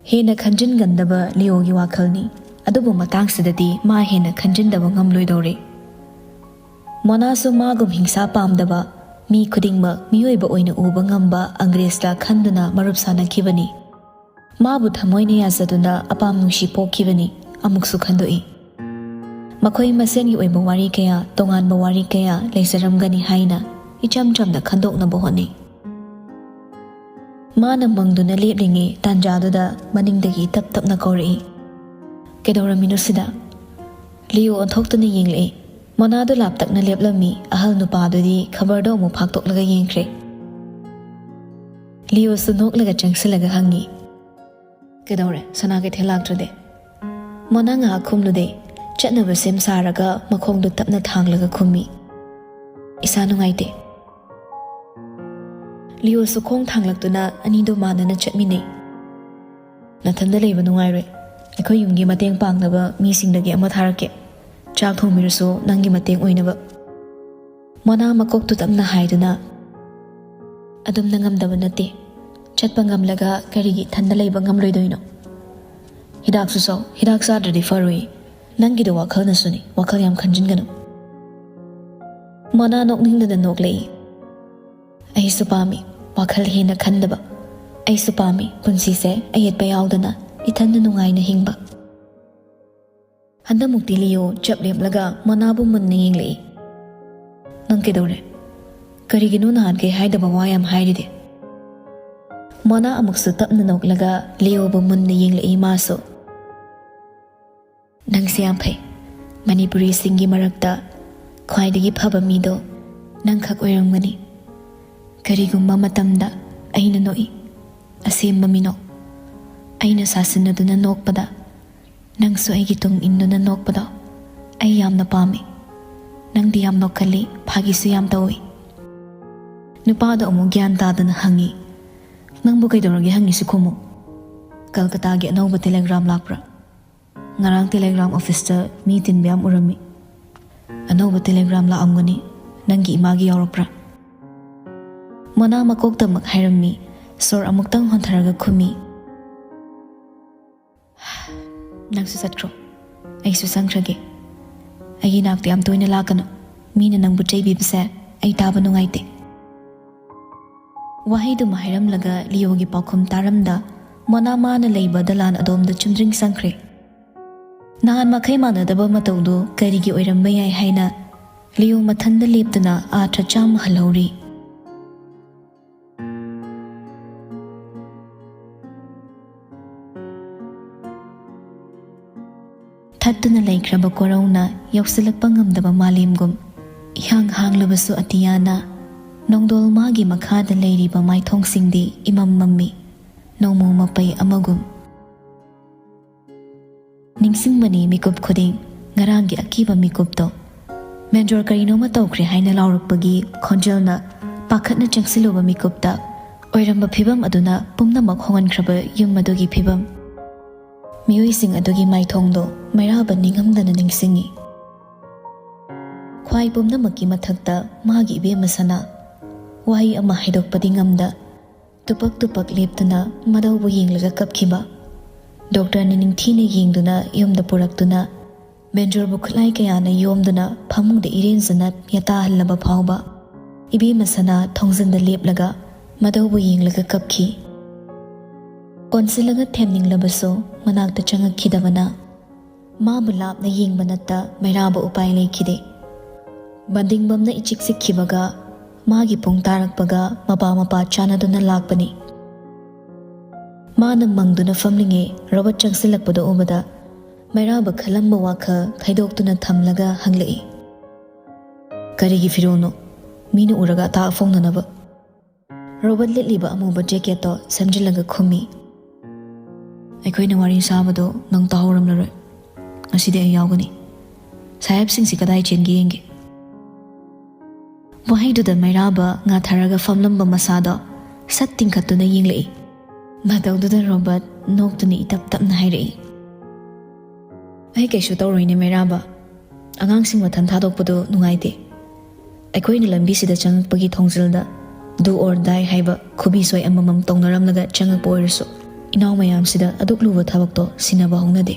ꯍꯦꯟꯅ ꯈꯟꯖꯤꯟꯒꯟꯗꯕ ꯂꯤꯑꯣꯒꯤ ꯋꯥꯈꯜꯅꯤ, ꯑꯗꯨꯕꯨ ꯃꯇꯥꯡꯁꯤꯗꯗꯤ ꯃꯥ ꯍꯦꯟꯅ ꯈꯟꯖꯤꯟꯗꯕ ꯉꯝꯂꯣꯏꯗꯧꯔꯦ꯫ ꯃꯣꯅꯥꯁꯨ ꯃꯥꯒꯨꯝ ꯍꯤꯡꯁꯥ ꯄꯥꯝꯗꯕ, ꯃꯤ ꯈꯨꯗꯤꯡꯃꯛ ꯃꯤꯑꯣꯏꯕ ꯑꯣꯏꯅ ꯎꯕ ꯉꯝꯕ ꯑꯪꯒ꯭ꯔꯦꯖꯂ ꯈꯟꯗꯨꯅ ꯃꯔꯨꯞ ꯁꯥꯟꯅꯈꯤꯕꯅꯤ꯫ ꯃꯥꯕꯨ ꯊꯃꯣꯏꯅ ꯌꯥꯖꯗꯨꯅ ꯑꯄꯥꯝ ꯅꯨꯡꯁꯤ ꯄꯣꯛꯈꯤꯕꯅꯤ, ꯑꯃꯨꯛꯁꯨ ꯈꯟꯗꯣꯛꯏ꯫ ꯃꯈꯣꯏ ꯃꯁꯦꯟꯒꯤ ꯑꯣꯏꯕ ꯋꯥꯔꯤ ꯀꯌꯥ, ꯇꯣꯉꯥꯟꯕ ꯋꯥꯔꯤ ꯀꯌꯥ ꯂꯩꯖꯔꯝꯒꯅꯤ ꯍꯥꯏꯅ ꯏꯆꯝ ꯆꯝꯅ ꯈꯟꯗꯣꯛꯅꯕ ꯍꯣꯠꯅꯩ꯫ ꯃꯥꯅ ꯃꯪꯗꯨꯅ ꯂꯦꯞꯂꯤꯉꯩ ꯇꯥꯟꯖꯥꯗꯨꯗ ꯃꯅꯤꯡꯗꯒꯤ ꯇꯞ ꯇꯞꯅ ꯀꯧꯔꯛꯏ, "ꯀꯩꯗꯧꯔꯝꯃꯤꯅꯣ ꯁꯤꯗ?" ꯂꯤꯑꯣ ꯑꯣꯟꯊꯣꯛꯇꯨꯅ ꯌꯦꯡꯂꯛꯏ꯫ ꯃꯣꯅꯥꯗꯨ ꯂꯥꯞꯇꯛꯅ ꯂꯦꯞꯂꯝꯃꯤ꯫ ꯑꯍꯜ ꯅꯨꯄꯥꯗꯨꯗꯤ ꯈꯕꯔꯗꯣ ꯑꯃꯨꯛ ꯐꯥꯛꯇꯣꯛꯂꯒ ꯌꯦꯡꯈ꯭ꯔꯦ꯫ ꯂꯤꯑꯣꯁꯨ ꯅꯣꯛꯂꯒ ꯆꯪꯁꯤꯜꯂꯒ ꯍꯪꯉꯤ, "ꯀꯩꯗꯧꯔꯦ, ꯁꯅꯥ ꯀꯩꯊꯦꯜ ꯂꯥꯛꯇ꯭ꯔꯗꯤ?" ꯃꯣꯅꯥ ꯉꯥꯏꯍꯥꯛ ꯈꯨꯝꯂꯨꯗꯦ꯫ ꯆꯠꯅꯕ ꯁꯦꯝ ꯁꯥꯔꯒ ꯃꯈꯣꯡꯗꯨ ꯇꯞꯅ ꯊꯥꯡꯂꯒ ꯈꯨꯝꯃꯤ, "ꯏꯁꯥ ꯅꯨꯡꯉꯥꯏꯇꯦ꯫" ꯂꯤꯌꯣꯁꯨ ꯈꯣꯡ ꯊꯥꯡꯂꯛꯇꯨꯅ ꯑꯅꯤꯗꯨ ꯃꯥꯟꯅꯅ ꯆꯠꯃꯤꯟꯅꯩ꯫ "ꯅꯊꯟꯗ ꯂꯩꯕ ꯅꯨꯡꯉꯥꯏꯔꯣꯏ꯫ ꯑꯩꯈꯣꯏ ꯌꯨꯝꯒꯤ ꯃꯇꯦꯡ ꯄꯥꯡꯅꯕ ꯃꯤꯁꯤꯡꯗꯒꯤ ꯑꯃ ꯊꯥꯔꯛꯀꯦ꯫ ꯆꯥꯛ ꯊꯣꯡꯕꯤꯔꯁꯨ ꯅꯪꯒꯤ ꯃꯇꯦꯡ ꯑꯣꯏꯅꯕ꯫" ꯃꯣꯅꯥ ꯃꯀꯣꯛꯇꯨ ꯇꯞꯅ ꯍꯥꯏꯗꯨꯅ, "ꯑꯗꯨꯝꯅ ꯉꯝꯗꯕ ꯅꯠꯇꯦ꯫ ꯆꯠꯄ ꯉꯝꯂꯒ ꯀꯔꯤꯒꯤ ꯏꯊꯟꯗ ꯂꯩꯕ ꯉꯝꯂꯣꯏꯗꯣꯏꯅꯣ? ꯍꯤꯗꯥꯛꯁꯨ ꯆꯥꯎ꯫ ꯍꯤꯗꯥꯛ ꯆꯥꯗ꯭ꯔꯗꯤ ꯐꯔꯣꯏ꯫ ꯅꯪꯒꯤꯗꯣ ꯋꯥꯈꯜꯅꯁꯨꯅꯤ꯫ ꯋꯥꯈꯜ ꯌꯥꯝ ꯈꯟꯖꯤꯟꯒꯅꯨ꯫" ꯃꯣꯅꯥ ꯅꯣꯛꯅꯤꯡꯗꯅ ꯅꯣꯛꯂꯛꯏ꯫ "ꯑꯩꯁꯨ ꯄꯥꯝꯃꯤ ꯋꯥꯈꯜ ꯍꯦꯟꯅ ꯈꯟꯗꯕ꯫ ꯑꯩꯁꯨ ꯄꯥꯝꯃꯤ ꯄꯨꯟꯁꯤꯁꯦ ꯑꯌꯦꯠꯄ ꯌꯥꯎꯗꯅ ꯏꯊꯟꯗ ꯅꯨꯡꯉꯥꯏꯅ ꯍꯤꯡꯕ꯫" ꯍꯟꯗꯛꯃꯨꯛꯇꯤ ꯂꯤꯌꯣ ꯆꯞ ꯂꯦꯞꯂꯒ ꯃꯣꯅꯥꯕꯨ ꯃꯨꯟꯅ ꯌꯦꯡꯂꯛꯏ꯫ "ꯅꯪ ꯀꯩꯗꯧꯔꯦ? ꯀꯔꯤꯒꯤꯅꯣ ꯅꯍꯥꯟꯈꯩ ꯍꯥꯏꯗꯕ ꯋꯥ ꯌꯥꯝ ꯍꯥꯏꯔꯤꯗꯤ?" ꯃꯣꯅꯥ ꯑꯃꯨꯛꯁꯨ ꯇꯞꯅ ꯅꯣꯛꯂꯒ ꯂꯤꯌꯣꯕꯨ ꯃꯨꯟꯅ ꯌꯦꯡꯂꯛꯏ ꯃꯥꯁꯨ꯫ "ꯅꯪꯁꯦ ꯌꯥꯝ ꯐꯩ꯫ ꯃꯅꯤꯄꯨꯔꯤꯁꯤꯡꯒꯤ ꯃꯔꯛꯇ ꯈ꯭ꯋꯥꯏꯗꯒꯤ ꯐꯕ ꯃꯤꯗꯣ ꯅꯪꯈꯛ ꯑꯣꯏꯔꯝꯒꯅꯤ꯫ ꯀꯔꯤꯒꯨꯝꯕ ꯃꯇꯝꯗ ꯑꯩꯅ ꯅꯣꯛꯏ, ꯑꯁꯦꯡꯕ ꯃꯤꯅꯣꯛ꯫ ꯑꯩꯅ ꯁꯥꯁꯤꯟꯅꯗꯨꯅ ꯅꯣꯛꯄꯗ ꯅꯪꯁꯨ ꯑꯩꯒꯤ ꯇꯨꯡ ꯏꯟꯗꯨꯅ ꯅꯣꯛꯄꯗꯣ ꯑꯩ ꯌꯥꯝꯅ ꯄꯥꯝꯃꯤ꯫ ꯅꯪꯗꯤ ꯌꯥꯝ ꯅꯣꯛꯀꯜꯂꯤ, ꯐꯥꯒꯤꯁꯨ ꯌꯥꯝ ꯇꯧꯏ꯫" ꯅꯨꯄꯥꯗꯣ ꯑꯃꯨꯛ ꯒ꯭ꯌꯥꯟ ꯇꯥꯗꯅ ꯍꯪꯉꯤ, "ꯅꯪꯕꯨ ꯀꯩꯗꯧꯔꯒꯦ ꯍꯪꯉꯤꯁꯤ ꯈꯨꯝꯃꯨ꯫ ꯀꯜꯀꯇꯥꯒꯤ ꯑꯅꯧꯕ ꯇꯦꯂꯦꯒ꯭ꯔꯥꯝ ꯂꯥꯛꯄ꯭ꯔꯥ? ꯉꯔꯥꯡ ꯇꯦꯂꯦꯒ꯭ꯔꯥꯝ ꯑꯣꯐꯤꯁꯇ ꯃꯤ ꯇꯤꯟꯕ ꯌꯥꯝ ꯎꯔꯝꯃꯤ꯫ ꯑꯅꯧꯕ ꯇꯦꯂꯦꯒ꯭ꯔꯥꯝ ꯂꯥꯛꯑꯝꯒꯅꯤ꯫ ꯅꯪꯒꯤ ꯏꯃꯥꯒꯤ ꯌꯥꯎꯔꯛꯄ꯭ꯔꯥ?" ꯃꯣꯅꯥ ꯃꯀꯣꯛꯇꯃꯛ ꯍꯥꯏꯔꯝꯃꯤ, ꯁꯣꯔ ꯑꯃꯨꯛꯇꯪ ꯍꯣꯟꯊꯔꯒ ꯈꯨꯝꯃꯤ, "ꯅꯪꯁꯨ ꯆꯠꯈ꯭ꯔꯣ, ꯑꯩꯁꯨ ꯆꯪꯈ꯭ꯔꯒꯦ꯫ ꯑꯩꯒꯤ ꯅꯥꯛꯇ ꯌꯥꯝ ꯇꯣꯏꯅ ꯂꯥꯛꯀꯅꯨ, ꯃꯤꯅ ꯅꯪꯕꯨ ꯆꯩꯕꯤꯕꯁꯦ ꯑꯩ ꯇꯥꯕ ꯅꯨꯡꯉꯥꯏꯇꯦ꯫" ꯋꯥꯍꯩꯗꯨꯃ ꯍꯥꯏꯔꯝꯂꯒ ꯂꯤꯌꯣꯒꯤ ꯄꯥꯎꯈꯨꯝ ꯇꯥꯔꯝꯗ ꯃꯣꯅꯥ ꯃꯥꯅ ꯂꯩꯕ ꯗꯂꯥꯟ ꯑꯗꯣꯝꯗ ꯆꯨꯝꯗ꯭ꯔꯤꯡ ꯆꯪꯈ꯭ꯔꯦ꯫ ꯅꯍꯥꯟ ꯃꯈꯩ ꯃꯥꯟꯅꯗꯕ ꯃꯇꯧꯗꯨ ꯀꯔꯤꯒꯤ ꯑꯣꯏꯔꯝꯕ ꯌꯥꯏ ꯍꯥꯏꯅ ꯂꯤꯌꯣ ꯃꯊꯟꯗ ꯂꯦꯞꯇꯨꯅ ꯑꯥꯊ꯭ꯔ ꯆꯥꯝꯃ ꯍꯜꯍꯧꯔꯤ꯫ ꯊꯠꯇꯨꯅ ꯂꯩꯈ꯭ꯔꯕ ꯀꯣꯔꯧꯅ ꯌꯧꯁꯤꯜꯂꯛꯄ ꯉꯝꯗꯕ ꯃꯥꯂꯦꯝꯒꯨꯝ, ꯏꯍꯥꯡ ꯍꯥꯡꯂꯕꯁꯨ ꯑꯇꯤꯌꯥꯅ ꯅꯣꯡꯗꯣꯜ ꯃꯥꯒꯤ ꯃꯈꯥꯗ ꯂꯩꯔꯤꯕ ꯃꯥꯏꯊꯣꯡꯁꯤꯡꯗꯤ ꯏꯃꯝ ꯃꯝꯃꯤ, ꯅꯣꯡꯃꯣ ꯃꯄꯩ ꯑꯃꯒꯨꯝ꯫ ꯅꯤꯡꯁꯤꯡꯕꯅꯤ ꯃꯤꯀꯨꯞ ꯈꯨꯗꯤꯡ ꯉꯔꯥꯡꯒꯤ ꯑꯀꯤꯕ ꯃꯤꯀꯨꯞꯇꯣ꯫ ꯃꯦꯟꯖꯣꯔ ꯀꯔꯤꯅꯣꯃ ꯇꯧꯈ꯭ꯔꯦ ꯍꯥꯏꯅ ꯂꯥꯎꯔꯛꯄꯒꯤ ꯈꯣꯟꯖꯦꯜꯅ ꯄꯥꯈꯠꯅ ꯆꯪꯁꯤꯜꯂꯨꯕ ꯃꯤꯀꯨꯞꯇ ꯑꯣꯏꯔꯝꯕ ꯐꯤꯕꯝ ꯑꯗꯨꯅ ꯄꯨꯝꯅꯃꯛ ꯍꯣꯡꯍꯟꯈ꯭ꯔꯕ ꯌꯨꯝ ꯑꯗꯨꯒꯤ ꯐꯤꯕꯝ꯫ ꯃꯤꯑꯣꯏꯁꯤꯡ ꯑꯗꯨꯒꯤ ꯃꯥꯏꯊꯣꯡꯗꯣ ꯃꯩꯔꯥꯕ ꯅꯤꯡꯉꯝꯗꯅ ꯅꯤꯡꯁꯤꯡꯉꯤ꯫ ꯈ꯭ꯋꯥꯏ ꯄꯨꯝꯅꯃꯛꯀꯤ ꯃꯊꯛꯇ ꯃꯥꯒꯤ ꯏꯕꯦꯝꯃ ꯁꯅꯥ꯫ ꯋꯥꯍꯩ ꯑꯃ ꯍꯥꯏꯗꯣꯛꯄꯗꯤ ꯉꯝꯗ, ꯇꯨꯄꯛ ꯇꯨꯄꯛ ꯂꯦꯞꯇꯨꯅ ꯃꯗꯧꯕꯨ ꯌꯦꯡꯂꯒ ꯀꯞꯈꯤꯕ꯫ ꯗꯣꯛꯇꯔꯅ ꯅꯤꯡꯊꯤꯅ ꯌꯦꯡꯗꯨꯅ ꯌꯨꯝꯗ ꯄꯨꯔꯛꯇꯨꯅ, ꯃꯦꯟꯖꯣꯔꯕꯨ ꯈꯨꯠꯂꯥꯏ ꯀꯌꯥꯅ ꯌꯣꯝꯗꯨꯅ ꯐꯃꯨꯡꯗ ꯏꯔꯦꯟꯖꯅ ꯌꯥꯇꯥꯍꯜꯂꯕ ꯐꯥꯎꯕ, ꯏꯕꯦꯝꯃ ꯁꯅꯥ ꯊꯣꯡꯖꯤꯟꯗ ꯂꯦꯞꯂꯒ ꯃꯗꯧꯕꯨ ꯌꯦꯡꯂꯒ ꯀꯞꯈꯤ꯫ ꯀꯣꯟꯁꯤꯜꯂꯒ ꯊꯦꯝꯅꯤꯡꯂꯕꯁꯨ ꯃꯅꯥꯛꯇ ꯆꯪꯉꯛꯈꯤꯗꯕꯅ ꯃꯥꯕꯨ ꯂꯥꯞꯅ ꯌꯦꯡꯕ ꯅꯠꯇ ꯃꯩꯔꯥꯕ ꯎꯄꯥꯏ ꯂꯩꯈꯤꯗꯦ꯫ ꯕꯟꯗꯤꯡꯕꯝꯅ ꯏꯆꯤꯛ ꯆꯤꯛꯈꯤꯕꯒ ꯃꯥꯒꯤ ꯄꯨꯡ ꯇꯥꯔꯛꯄꯒ ꯃꯄꯥ ꯃꯄꯥ ꯆꯥꯟꯅꯗꯨꯅ ꯂꯥꯛꯄꯅꯤ꯫ ꯃꯥꯅ ꯃꯪꯗꯨꯅ ꯐꯝꯂꯤꯉꯩ ꯔꯣꯕꯔꯠ ꯆꯪꯁꯤꯜꯂꯛꯄꯗꯨ ꯎꯕꯗ ꯃꯩꯔꯥꯕ ꯈꯜꯂꯝꯕ ꯋꯥꯈꯜ ꯈꯩꯗꯣꯛꯇꯨꯅ ꯊꯝꯂꯒ ꯍꯪꯂꯛꯏ, "ꯀꯔꯤꯒꯤ ꯐꯤꯔꯣꯜꯅꯣ? ꯃꯤꯅ ꯎꯔꯒ ꯑꯇꯥꯛ ꯑꯐꯣꯡꯅꯅꯕ?" ꯔꯣꯕꯔꯠ ꯂꯤꯠꯂꯤꯕ ꯑꯃꯨꯕ ꯖꯦꯀꯦꯠꯇꯣ ꯁꯦꯝꯖꯤꯜꯂꯒ ꯈꯨꯝꯃꯤ, "ꯑꯩꯈꯣꯏꯅ ꯋꯥꯔꯤ ꯁꯥꯕꯗꯣ ꯅꯪ ꯇꯥꯍꯧꯔꯝꯂꯔꯣꯏ꯫ ꯉꯁꯤꯗꯤ ꯑꯩ ꯌꯥꯎꯒꯅꯤ꯫ ꯁꯥꯍꯦꯕꯁꯤꯡꯁꯤ ꯀꯗꯥꯏ ꯆꯦꯟꯒꯦ ꯌꯦꯡꯒꯦ꯫" ꯋꯥꯍꯩꯗꯨꯗ ꯃꯩꯔꯥꯕ ꯉꯥꯊꯔꯒ ꯐꯝꯂꯝꯕ ꯃꯁꯥꯗꯣ ꯁꯠ ꯇꯤꯡꯈꯠꯇꯨꯅ ꯌꯦꯡꯂꯛꯏ꯫ ꯃꯇꯧꯗꯨꯗ ꯔꯣꯕꯔꯠ ꯅꯣꯛꯇꯨꯅ ꯏꯇꯞ ꯇꯞꯅ ꯍꯥꯏꯔꯛꯏ, "ꯑꯩ ꯀꯩꯁꯨ ꯇꯧꯔꯣꯏꯅꯦ ꯃꯩꯔꯥꯕ꯫ ꯑꯉꯥꯡꯁꯤꯡ ꯃꯊꯟ ꯊꯥꯗꯣꯛꯄꯗꯨ ꯅꯨꯡꯉꯥꯏꯇꯦ꯫ ꯑꯩꯈꯣꯏꯅ ꯂꯝꯕꯤꯁꯤꯗ ꯆꯪꯉꯛꯄꯒꯤ ꯊꯣꯡꯖꯤꯜꯗ do or die ꯍꯥꯏꯕ ꯈꯨꯕꯤ ꯁꯣꯏ ꯑꯃꯃꯝ ꯇꯧꯅꯔꯝꯂꯒ ꯆꯪꯉꯛꯄ ꯑꯣꯏꯔꯁꯨ, ꯏꯅꯥꯎ ꯃꯌꯥꯝꯁꯤꯗ ꯑꯗꯨꯛ ꯂꯨꯕ ꯊꯕꯛꯇꯣ ꯁꯤꯟꯅꯕ ꯍꯧꯅꯗꯦ꯫"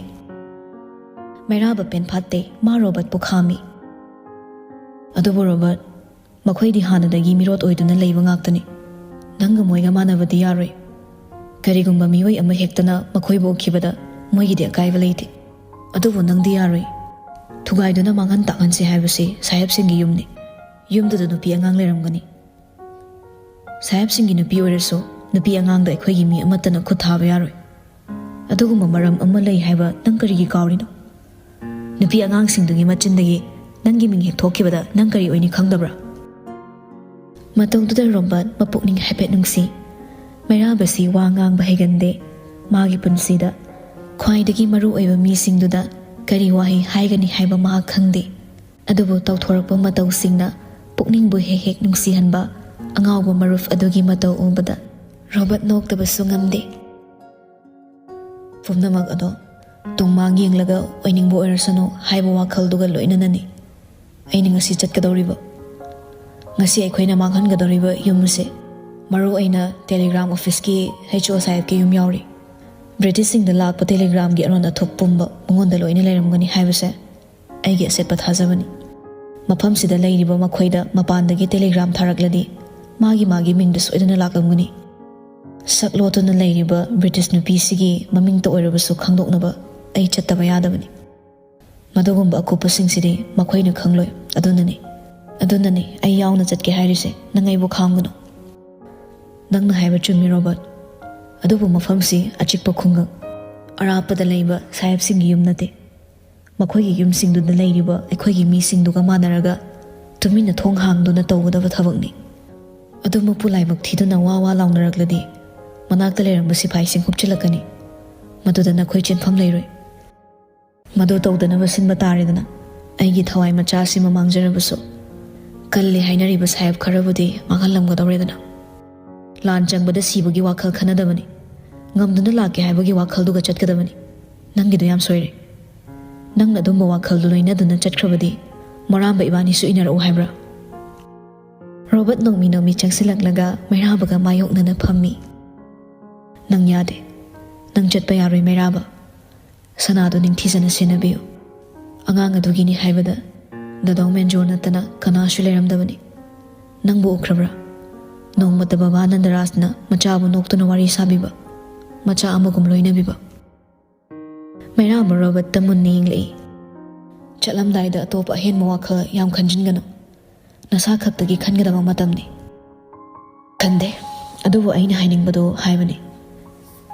ꯃꯩꯔꯥꯕ ꯄꯦꯟꯐꯥꯠꯇꯦ, ꯃꯥ ꯔꯣꯕꯔꯠꯄꯨ ꯈꯥꯝꯃꯤ꯫ "ꯑꯗꯨꯕꯨ ꯔꯣꯕꯔꯠ, ꯃꯈꯣꯏꯗꯤ ꯍꯥꯟꯅꯗꯒꯤ ꯃꯤꯔꯣꯠ ꯑꯣꯏꯗꯨꯅ ꯂꯩꯕ ꯉꯥꯛꯇꯅꯤ꯫ ꯅꯪꯒ ꯃꯣꯏꯒ ꯃꯥꯟꯅꯕꯗꯤ ꯌꯥꯔꯣꯏ꯫ ꯀꯔꯤꯒꯨꯝꯕ ꯃꯤꯑꯣꯏ ꯑꯃ ꯍꯦꯛꯇꯅ ꯃꯈꯣꯏꯕꯨ ꯎꯈꯤꯕꯗ ꯃꯣꯏꯒꯤꯗꯤ ꯑꯀꯥꯏꯕ ꯂꯩꯇꯦ꯫ ꯑꯗꯨꯕꯨ ꯅꯪꯗꯤ ꯌꯥꯔꯣꯏ꯫ ꯊꯨꯒꯥꯏꯗꯨꯅ ꯃꯥꯡꯍꯟ ꯇꯥꯛꯍꯟꯁꯦ ꯍꯥꯏꯕꯁꯤ ꯁꯥꯍꯦꯕꯁꯤꯡꯒꯤ ꯌꯨꯝꯅꯤ꯫ ꯌꯨꯝꯗꯨꯗ ꯅꯨꯄꯤ ꯑꯉꯥꯡ ꯂꯩꯔꯝꯒꯅꯤ꯫ ꯁꯥꯍꯦꯕꯁꯤꯡꯒꯤ ꯅꯨꯄꯤ ꯑꯣꯏꯔꯁꯨ ꯅꯨꯄꯤ ꯑꯉꯥꯡꯗ ꯑꯩꯈꯣꯏꯒꯤ ꯃꯤ ꯑꯃꯠꯇꯅ ꯈꯨꯠ ꯊꯥꯕ ꯌꯥꯔꯣꯏ꯫ ꯑꯗꯨꯒꯨꯝꯕ ꯃꯔꯝ ꯑꯃ ꯂꯩ ꯍꯥꯏꯕ ꯅꯪ ꯀꯔꯤꯒꯤ ꯀꯥꯎꯔꯤꯅꯣ? ꯅꯨꯄꯤ ꯑꯉꯥꯡꯁꯤꯡꯗꯨꯒꯤ ꯃꯆꯤꯟꯗꯒꯤ ꯅꯪꯒꯤ ꯃꯤꯡ ꯍꯦꯛ ꯊꯣꯛꯈꯤꯕꯗ ꯅꯪ ꯀꯔꯤ ꯑꯣꯏꯅꯤ ꯈꯪꯗꯕ꯭ꯔꯥ?" ꯃꯇꯧꯗꯨꯗ ꯔꯣꯕꯔꯠ ꯃꯄꯨꯛꯅꯤꯡ ꯍꯥꯏꯐꯦꯠ ꯅꯨꯡꯁꯤ꯫ ꯃꯩꯔꯥꯕꯁꯤ ꯋꯥ ꯉꯥꯡꯕ ꯍꯩꯒꯟꯗꯦ꯫ ꯃꯥꯒꯤ ꯄꯨꯟꯁꯤꯗ ꯈ꯭ꯋꯥꯏꯗꯒꯤ ꯃꯔꯨ ꯑꯣꯏꯕ ꯃꯤꯁꯤꯡꯗꯨꯗ ꯀꯔꯤ ꯋꯥꯍꯩ ꯍꯥꯏꯒꯅꯤ ꯍꯥꯏꯕ ꯃꯍꯥꯛ ꯈꯪꯗꯦ꯫ ꯑꯗꯨꯕꯨ ꯇꯧꯊꯣꯔꯛꯄ ꯃꯇꯧꯁꯤꯡꯅ ꯄꯨꯛꯅꯤꯡꯕꯨ ꯍꯦꯛ ꯍꯦꯛ ꯅꯨꯡꯁꯤꯍꯟꯕ ꯑꯉꯥꯎꯕ ꯃꯔꯨꯞ ꯑꯗꯨꯒꯤ ꯃꯇꯧ ꯎꯕꯗ ꯔꯣꯕꯔꯠ ꯅꯣꯛꯇꯕꯁꯨ ꯉꯝꯗꯦ꯫ ꯄꯨꯝꯅꯃꯛ ꯑꯗꯣ ꯇꯨꯡꯃꯥꯡ ꯌꯦꯡꯂꯒ ꯑꯣꯏꯅꯤꯡꯕ ꯑꯣꯏꯔꯁꯅꯨ ꯍꯥꯏꯕ ꯋꯥꯈꯜꯗꯨꯒ ꯂꯣꯏꯅꯅꯅꯤ ꯑꯩꯅ ꯉꯁꯤ ꯆꯠꯀꯗꯧꯔꯤꯕ꯫ ꯉꯁꯤ ꯑꯩꯈꯣꯏꯅ ꯃꯥꯡꯍꯟꯒꯗꯧꯔꯤꯕ ꯌꯨꯝ ꯑꯁꯦ, ꯃꯔꯨ ꯑꯣꯏꯅ ꯇꯦꯂꯤꯒ꯭ꯔꯥꯝ ꯑꯣꯐꯤꯁꯀꯤ ꯍꯩꯆ ꯑꯣ ꯁꯥꯍꯦꯕꯀꯤ ꯌꯨꯝ ꯌꯥꯎꯔꯤ꯫ ꯕ꯭ꯔꯤꯇꯤꯁꯁꯤꯡꯗ ꯂꯥꯛꯄ ꯇꯦꯂꯤꯒ꯭ꯔꯥꯝꯒꯤ ꯑꯔꯣꯟ ꯑꯊꯨꯞ ꯄꯨꯝꯕ ꯃꯉꯣꯟꯗ ꯂꯣꯏꯅ ꯂꯩꯔꯝꯒꯅꯤ ꯍꯥꯏꯕꯁꯦ ꯑꯩꯒꯤ ꯑꯆꯦꯠꯄ ꯊꯥꯖꯕꯅꯤ꯫ ꯃꯐꯝꯁꯤꯗ ꯂꯩꯔꯤꯕ ꯃꯈꯣꯏꯗ ꯃꯄꯥꯟꯗꯒꯤ ꯇꯦꯂꯤꯒ꯭ꯔꯥꯝ ꯊꯥꯔꯛꯂꯗꯤ ꯃꯥꯒꯤ ꯃꯥꯒꯤ ꯃꯤꯡꯗ ꯁꯣꯏꯗꯅ ꯂꯥꯛꯂꯝꯒꯅꯤ꯫ ꯁꯛ ꯂꯣꯠꯇꯨꯅ ꯂꯩꯔꯤꯕ ꯕ꯭ꯔꯤꯇꯤꯁ ꯅꯨꯄꯤꯁꯤꯒꯤ ꯃꯃꯤꯡꯇ ꯑꯣꯏꯔꯕꯁꯨ ꯈꯪꯗꯣꯛꯅꯕ ꯑꯩ ꯆꯠꯇꯕ ꯌꯥꯗꯕꯅꯤ꯫ ꯃꯗꯨꯒꯨꯝꯕ ꯑꯀꯨꯞꯄꯁꯤꯡꯁꯤꯗꯤ ꯃꯈꯣꯏꯅ ꯈꯪꯂꯣꯏ꯫ ꯑꯗꯨꯅꯅꯤ, ꯑꯗꯨꯅꯅꯤ ꯑꯩ ꯌꯥꯎꯅ ꯆꯠꯀꯦ ꯍꯥꯏꯔꯤꯁꯦ꯫ ꯅꯪ ꯑꯩꯕꯨ ꯈꯥꯝꯒꯅꯨ꯫ ꯅꯪꯅ ꯍꯥꯏꯕ ꯆꯨꯝꯃꯤ, ꯔꯣꯕꯔꯠ꯫ ꯑꯗꯨꯕꯨ ꯃꯐꯝꯁꯤ ꯑꯆꯤꯛꯄ ꯈꯨꯡꯒꯪ, ꯑꯔꯥꯞꯄꯗ ꯂꯩꯕ ꯁꯥꯍꯦꯕꯁꯤꯡꯒꯤ ꯌꯨꯝ ꯅꯠꯇꯦ꯫ ꯃꯈꯣꯏꯒꯤ ꯌꯨꯝꯁꯤꯡꯗꯨꯗ ꯂꯩꯔꯤꯕ ꯑꯩꯈꯣꯏꯒꯤ ꯃꯤꯁꯤꯡꯗꯨꯒ ꯃꯥꯟꯅꯔꯒ ꯇꯨꯃꯤꯟꯅ ꯊꯣꯡ ꯍꯥꯡꯗꯨꯅ ꯇꯧꯒꯗꯕ ꯊꯕꯛꯅꯤ꯫ ꯑꯗꯨꯃꯛꯄꯨ ꯂꯥꯏꯕꯛ ꯊꯤꯗꯨꯅ ꯋꯥ ꯋꯥ ꯂꯥꯎꯅꯔꯛꯂꯗꯤ ꯃꯅꯥꯛꯇ ꯂꯩꯔꯝꯕ ꯁꯤꯐꯥꯏꯁꯤꯡ ꯍꯨꯞꯆꯤꯜꯂꯛꯀꯅꯤ꯫ ꯃꯗꯨꯗ ꯅꯈꯣꯏ ꯆꯦꯟꯐꯝ ꯂꯩꯔꯣꯏ꯫ ꯃꯗꯨ ꯇꯧꯗꯅꯕ ꯁꯤꯟꯕ ꯇꯥꯔꯦꯗꯅ꯫ ꯑꯩꯒꯤ ꯊꯋꯥꯏ ꯃꯆꯥꯁꯤꯃ ꯃꯥꯡꯖꯔꯕꯁꯨ ꯀꯜꯂꯤ ꯍꯥꯏꯅꯔꯤꯕ ꯁꯥꯍꯦꯕ ꯈꯔꯕꯨꯗꯤ ꯃꯥꯡꯍꯜꯂꯝꯒꯗꯧꯔꯦꯗꯅ꯫ ꯂꯥꯟ ꯆꯪꯕꯗ ꯁꯤꯕꯒꯤ ꯋꯥꯈꯜ ꯈꯟꯅꯗꯕꯅꯤ꯫ ꯉꯝꯗꯨꯅ ꯂꯥꯛꯀꯦ ꯍꯥꯏꯕꯒꯤ ꯋꯥꯈꯜꯗꯨꯒ ꯆꯠꯀꯗꯕꯅꯤ꯫ ꯅꯪꯒꯤꯗꯣ ꯌꯥꯝ ꯁꯣꯏꯔꯦ꯫ ꯅꯪꯅ ꯑꯗꯨꯝꯕ ꯋꯥꯈꯜꯗꯨ ꯂꯣꯏꯅꯗꯨꯅ ꯆꯠꯈ꯭ꯔꯕꯗꯤ ꯃꯔꯥꯝꯕ ꯏꯕꯥꯅꯤꯁꯨ ꯏꯟꯅꯔꯛꯎ ꯍꯥꯏꯕ꯭ꯔꯥ? ꯔꯣꯕꯔꯠ ꯅꯣꯡꯃꯤ ꯅꯣꯡꯃꯤ ꯆꯪꯁꯤꯜꯂꯛꯂꯒ ꯃꯩꯔꯥꯕꯒ ꯃꯥꯌꯣꯛꯅꯅ ꯐꯝꯃꯤ꯫ ꯅꯪ ꯌꯥꯗꯦ꯫ ꯅꯪ ꯆꯠꯄ ꯌꯥꯔꯣꯏ, ꯃꯩꯔꯥꯕ꯫ ꯁꯅꯥꯗꯨ ꯅꯤꯡꯊꯤꯖꯅ ꯁꯦꯟꯅꯕꯤꯌꯨ꯫ ꯑꯉꯥꯡ ꯑꯗꯨꯒꯤꯅꯤ ꯍꯥꯏꯕꯗ ꯗꯥꯗꯥꯎ ꯃꯦꯟꯖꯣꯔ ꯅꯠꯇꯅ ꯀꯅꯥꯁꯨ ꯂꯩꯔꯝꯗꯕꯅꯤ꯫ ꯅꯪꯕꯨ ꯎꯈ꯭ꯔꯕ꯭ꯔꯥ? ꯅꯣꯡꯃꯇ ꯕꯕꯥ ꯅꯟꯗꯔꯥꯖꯅ ꯃꯆꯥꯕꯨ ꯅꯣꯛꯇꯨꯅ ꯋꯥꯔꯤ ꯁꯥꯕꯤꯕ, ꯃꯆꯥ ꯑꯃꯒꯨꯝ ꯂꯣꯏꯅꯕꯤꯕ꯫ ꯃꯩꯔꯥꯕ ꯔꯣꯕꯔꯠꯇ ꯃꯨꯟꯅ ꯌꯦꯡꯂꯛꯏ꯫ ꯆꯠꯂꯝꯗꯥꯏꯗ ꯑꯇꯣꯞꯄ ꯑꯍꯦꯟꯕ ꯋꯥꯈꯜ ꯌꯥꯝ ꯈꯟꯖꯤꯟꯒꯅꯨ꯫ ꯅꯁꯥ ꯈꯛꯇꯒꯤ ꯈꯟꯒꯗꯕ ꯃꯇꯝꯅꯤ꯫ ꯈꯟꯗꯦ, ꯑꯗꯨꯕꯨ ꯑꯩꯅ ꯍꯥꯏꯅꯤꯡꯕꯗꯨ ꯍꯥꯏꯕꯅꯤ꯫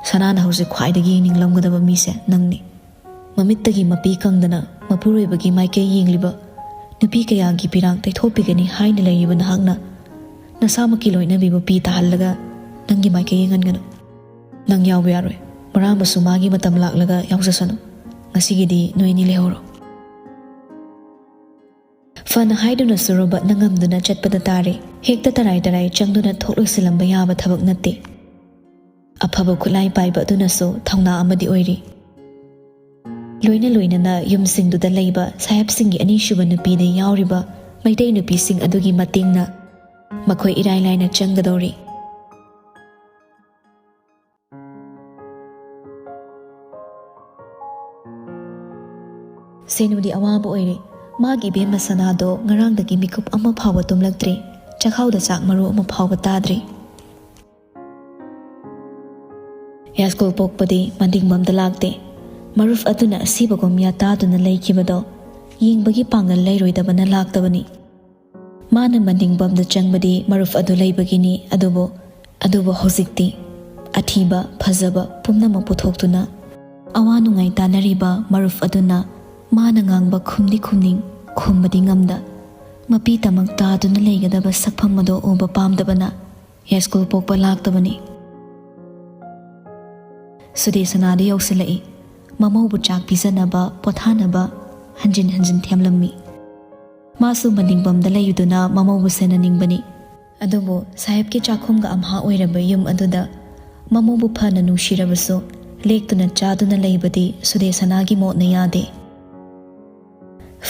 ꯁꯅꯥꯅ ꯍꯧꯖꯤꯛ ꯈ꯭ꯋꯥꯏꯗꯒꯤ ꯌꯦꯡꯅꯤꯡꯂꯝꯒꯗꯕ ꯃꯤꯁꯦ ꯅꯪꯅꯤ꯫ ꯃꯃꯤꯠꯇꯒꯤ ꯃꯄꯤ ꯀꯪꯗꯅ ꯃꯄꯨꯔꯣꯏꯕꯒꯤ ꯃꯥꯏꯀꯩ ꯌꯦꯡꯂꯤꯕ ꯅꯨꯄꯤ ꯀꯌꯥꯒꯤ ꯄꯤꯔꯥꯡ ꯇꯩꯊꯣꯛꯄꯤꯒꯅꯤ ꯍꯥꯏꯅ ꯂꯩꯔꯤꯕ ꯅꯍꯥꯛꯅ ꯅꯁꯥꯃꯛꯀꯤ ꯂꯣꯏꯅꯕꯤꯕꯨ ꯄꯤ ꯇꯥꯍꯜꯂꯒ ꯅꯪꯒꯤ ꯃꯥꯏꯀꯩ ꯌꯦꯡꯍꯟꯒꯅꯨ꯫ ꯅꯪ ꯌꯥꯎꯕ ꯌꯥꯔꯣꯏ꯫ ꯃꯔꯥꯡꯕꯁꯨ ꯃꯥꯒꯤ ꯃꯇꯝ ꯂꯥꯛꯂꯒ ꯌꯥꯎꯖꯁꯅꯨ꯫ ꯉꯁꯤꯒꯤꯗꯤ ꯅꯣꯏ ꯑꯅꯤ ꯂꯩꯍꯧꯔꯣ꯫ ꯐꯅ ꯍꯥꯏꯗꯨꯅꯁꯨ ꯔꯣꯕꯔꯠꯅ ꯉꯝꯗꯨꯅ ꯆꯠꯄꯗ ꯇꯥꯔꯦ꯫ ꯍꯦꯛꯇ ꯇꯔꯥꯏ ꯇꯔꯥꯏ ꯆꯪꯗꯨꯅ ꯊꯣꯛ ꯂꯣꯏꯁꯤꯜꯂꯝꯕ ꯌꯥꯕ ꯊꯕꯛ ꯅꯠꯇꯦ꯫ ꯑꯐꯕ ꯈꯨꯠꯂꯥꯏ ꯄꯥꯏꯕ ꯑꯗꯨꯅꯁꯨ ꯊꯧꯅꯥ ꯑꯃꯗꯤ ꯑꯣꯏꯔꯤ꯫ ꯂꯣꯏꯅ ꯂꯣꯏꯅꯅ ꯌꯨꯝꯁꯤꯡꯗꯨꯗ ꯂꯩꯕ ꯁꯥꯍꯦꯕꯁꯤꯡꯒꯤ ꯑꯅꯤꯁꯨꯕ ꯅꯨꯄꯤꯗ ꯌꯥꯎꯔꯤꯕ ꯃꯩꯇꯩ ꯅꯨꯄꯤꯁꯤꯡ ꯑꯗꯨꯒꯤ ꯃꯇꯦꯡꯅ ꯃꯈꯣꯏ ꯏꯔꯥꯏ ꯂꯥꯏꯅ ꯆꯪꯒꯗꯧꯔꯤ꯫ ꯁꯦꯅꯨꯗꯤ ꯑꯋꯥꯕ ꯑꯣꯏꯔꯦ꯫ ꯃꯥꯒꯤ ꯏꯕꯦꯝꯃ ꯁꯅꯥꯗꯣ ꯉꯔꯥꯡꯗꯒꯤ ꯃꯤꯀꯨꯞ ꯑꯃ ꯐꯥꯎꯕ ꯇꯨꯝꯂꯛꯇ꯭ꯔꯤ꯫ ꯆꯥꯛꯈꯥꯎꯗ ꯆꯥꯛ ꯃꯔꯨ ꯑꯃ ꯐꯥꯎꯕ ꯇꯥꯗ꯭ꯔꯤ꯫ ꯌꯥꯏꯁ꯭ꯀꯨꯜ ꯄꯣꯛꯄꯗꯤ ꯃꯅꯤꯡꯕꯝꯗ ꯂꯥꯛꯇꯦ꯫ ꯃꯔꯨꯞ ꯑꯗꯨꯅ ꯑꯁꯤꯕꯒꯨꯝ ꯌꯥꯇꯥꯗꯨꯅ ꯂꯩꯈꯤꯕꯗꯣ ꯌꯦꯡꯕꯒꯤ ꯄꯥꯡꯒꯜ ꯂꯩꯔꯣꯏꯗꯕꯅ ꯂꯥꯛꯇꯕꯅꯤ꯫ ꯃꯥꯅ ꯃꯅꯤꯡꯕꯝꯗ ꯆꯪꯕꯗꯤ ꯃꯔꯨꯞ ꯑꯗꯨ ꯂꯩꯕꯒꯤꯅꯤ, ꯑꯗꯨꯕꯨ, ꯑꯗꯨꯕꯨ ꯍꯧꯖꯤꯛꯇꯤ ꯑꯊꯤꯕ, ꯐꯖꯕ ꯄꯨꯝꯅꯃꯛ ꯄꯨꯊꯣꯛꯇꯨꯅ ꯑꯋꯥ ꯅꯨꯡꯉꯥꯏ ꯇꯥꯅꯔꯤꯕ ꯃꯔꯨꯞ ꯑꯗꯨꯅ ꯃꯥꯅ ꯉꯥꯡꯕ ꯈꯨꯝꯗꯤ ꯈꯨꯝꯅꯤꯡ, ꯈꯨꯝꯕꯗꯤ ꯉꯝꯗ, ꯃꯄꯤ ꯇꯃꯛ ꯇꯥꯗꯨꯅ ꯂꯩꯒꯗꯕ ꯁꯛꯐꯝ ꯑꯗꯨ ꯎꯕ ꯄꯥꯝꯗꯕꯅ ꯌꯥꯏꯁ꯭ꯀꯨꯜ ꯄꯣꯛꯄ ꯂꯥꯛꯇꯕꯅꯤ꯫ ꯁꯨꯗꯦꯁꯅꯥꯗꯤ ꯌꯧꯁꯤꯜꯂꯛꯏ꯫ ꯃꯃꯧꯕꯨ ꯆꯥꯛ ꯄꯤꯖꯅꯕ, ꯄꯣꯊꯥꯅꯕ ꯍꯟꯖꯤꯟ ꯍꯟꯖꯤꯟ ꯊꯦꯝꯂꯝꯃꯤ꯫ ꯃꯥꯁꯨ ꯃꯅꯤꯡꯕꯝꯗ ꯂꯩꯗꯨꯅ ꯃꯃꯧꯕꯨ ꯁꯦꯟꯅꯅꯤꯡꯕꯅꯤ꯫ ꯑꯗꯨꯕꯨ ꯁꯥꯍꯦꯕꯀꯤ ꯆꯥꯛꯈꯨꯝꯒ ꯑꯝꯍꯥ ꯑꯣꯏꯔꯕ ꯌꯨꯝ ꯑꯗꯨꯗ ꯃꯃꯧꯕꯨ ꯐꯅ ꯅꯨꯡꯁꯤꯔꯕꯁꯨ ꯂꯦꯛꯇꯨꯅ ꯆꯥꯗꯨꯅ ꯂꯩꯕꯗꯤ ꯁꯨꯗꯦꯁꯅꯥꯒꯤ ꯃꯣꯠꯅ ꯌꯥꯗꯦ꯫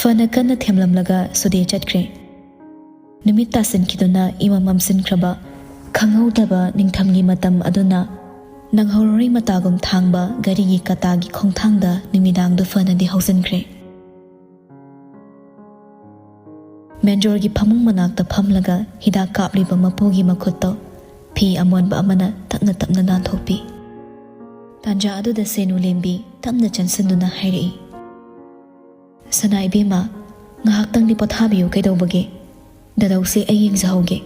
ꯐꯅ ꯀꯟꯅ ꯊꯦꯝꯂꯝꯂꯒ ꯁꯨꯗꯦ ꯆꯠꯈ꯭ꯔꯦ꯫ ꯅꯨꯃꯤꯠ ꯇꯥꯁꯤꯟꯈꯤꯗꯨꯅ ꯏꯃꯝ ꯃꯝꯁꯤꯟꯈ꯭ꯔꯕ ꯈꯪꯍꯧꯗꯕ ꯅꯤꯡꯊꯝꯒꯤ ꯃꯇꯝ ꯑꯗꯨꯅ ꯅꯪꯍꯧꯔꯔꯣꯏ ꯃꯇꯥꯒꯨꯝ ꯊꯥꯡꯕ ꯒꯥꯔꯤꯒꯤ ꯀꯇꯥꯒꯤ ꯈꯣꯡꯊꯥꯡꯗ ꯅꯨꯃꯤꯗꯥꯡꯗꯨ ꯐꯅꯗꯤ ꯍꯧꯖꯤꯟꯈ꯭ꯔꯦ꯫ ꯃꯦꯟꯖꯣꯔꯒꯤ ꯐꯃꯨꯡ ꯃꯅꯥꯛꯇ ꯐꯝꯂꯒ ꯍꯤꯗꯥꯛ ꯀꯥꯞꯂꯤꯕ ꯃꯄꯨꯒꯤ ꯃꯈꯨꯠꯇꯣ ꯐꯤ ꯑꯃꯣꯟꯕ ꯑꯃꯅ ꯇꯞꯅ ꯇꯞꯅ ꯅꯥꯟꯊꯣꯛꯄꯤ꯫ ꯇꯥꯟꯖꯥ ꯑꯗꯨꯗ ꯁꯦꯅꯨ ꯂꯦꯝꯕꯤ ꯇꯞꯅ ꯆꯪꯁꯤꯟꯗꯨꯅ ꯍꯥꯏꯔꯛꯏ, "ꯁꯅꯥ ꯏꯕꯦꯝꯃ, ꯉꯥꯏꯍꯥꯛꯇꯪꯗꯤ ꯄꯣꯊꯥꯕꯤꯌꯨ, ꯀꯩꯗꯧꯕꯒꯦ? ꯗꯥꯗꯧꯁꯦ ꯑꯩ ꯌꯦꯡꯖꯍꯧꯒꯦ꯫"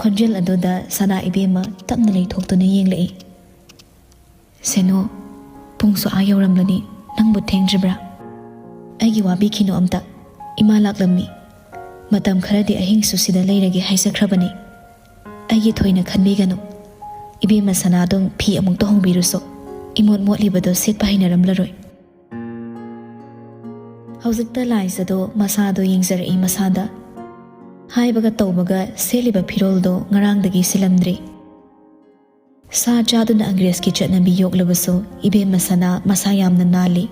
ꯈꯣꯟꯖꯦꯜ ꯑꯗꯨꯗ ꯁꯅꯥ ꯏꯕꯦꯝꯃ ꯇꯞꯅ ꯂꯩꯊꯣꯛꯇꯨꯅ ꯌꯦꯡꯂꯛꯏ꯫ "ꯁꯦꯅꯨ, ꯄꯨꯡꯁꯨ ꯑꯥ ꯌꯧꯔꯝꯂꯅꯤ, ꯅꯪꯕꯨ ꯊꯦꯡꯗ꯭ꯔꯤꯕ꯭ꯔꯥ?" "ꯑꯩꯒꯤ ꯋꯥꯕꯤꯈꯤꯅꯨ ꯑꯝꯇ, ꯏꯃꯥ ꯂꯥꯛꯂꯝꯃꯤ꯫ ꯃꯇꯝ ꯈꯔꯗꯤ ꯑꯍꯤꯡꯁꯨ ꯁꯤꯗ ꯂꯩꯔꯒꯦ ꯍꯥꯏꯖꯈ꯭ꯔꯕꯅꯤ꯫ ꯑꯩꯒꯤ ꯊꯣꯏꯅ ꯈꯟꯕꯤꯒꯅꯨ꯫ "ꯏꯕꯦꯝꯃ ꯁꯅꯥꯗꯨꯝ ꯐꯤ ꯑꯃꯨꯛꯇ ꯍꯣꯡꯕꯤꯔꯨꯁꯣ, ꯏꯃꯣꯠ ꯃꯣꯠꯂꯤꯕꯗꯣ ꯁꯦꯠꯄ ꯍꯩꯅꯔꯝꯂꯔꯣꯏ"꯫ ꯍꯧꯖꯤꯛꯇ ꯂꯥꯏꯖꯗꯣ ꯃꯁꯥꯗꯣ ꯌꯦꯡꯖꯔꯛꯏ ꯃꯁꯥꯗ꯫ ꯍꯥꯏꯕꯒ ꯇꯧꯕꯒ ꯁꯦꯠꯂꯤꯕ ꯐꯤꯔꯣꯜꯗꯣ ꯉꯔꯥꯡꯗꯒꯤ ꯁꯤꯜꯂꯝꯗ꯭ꯔꯤ꯫ ꯁꯥ ꯆꯥꯗꯨꯅ ꯑꯪꯒ꯭ꯔꯦꯖꯀꯤ ꯆꯠꯅꯕꯤ ꯌꯣꯛꯂꯕꯁꯨ ꯏꯕꯦꯝꯃ ꯁꯅꯥ ꯃꯁꯥ ꯌꯥꯝꯅ ꯅꯥꯜꯂꯤ꯫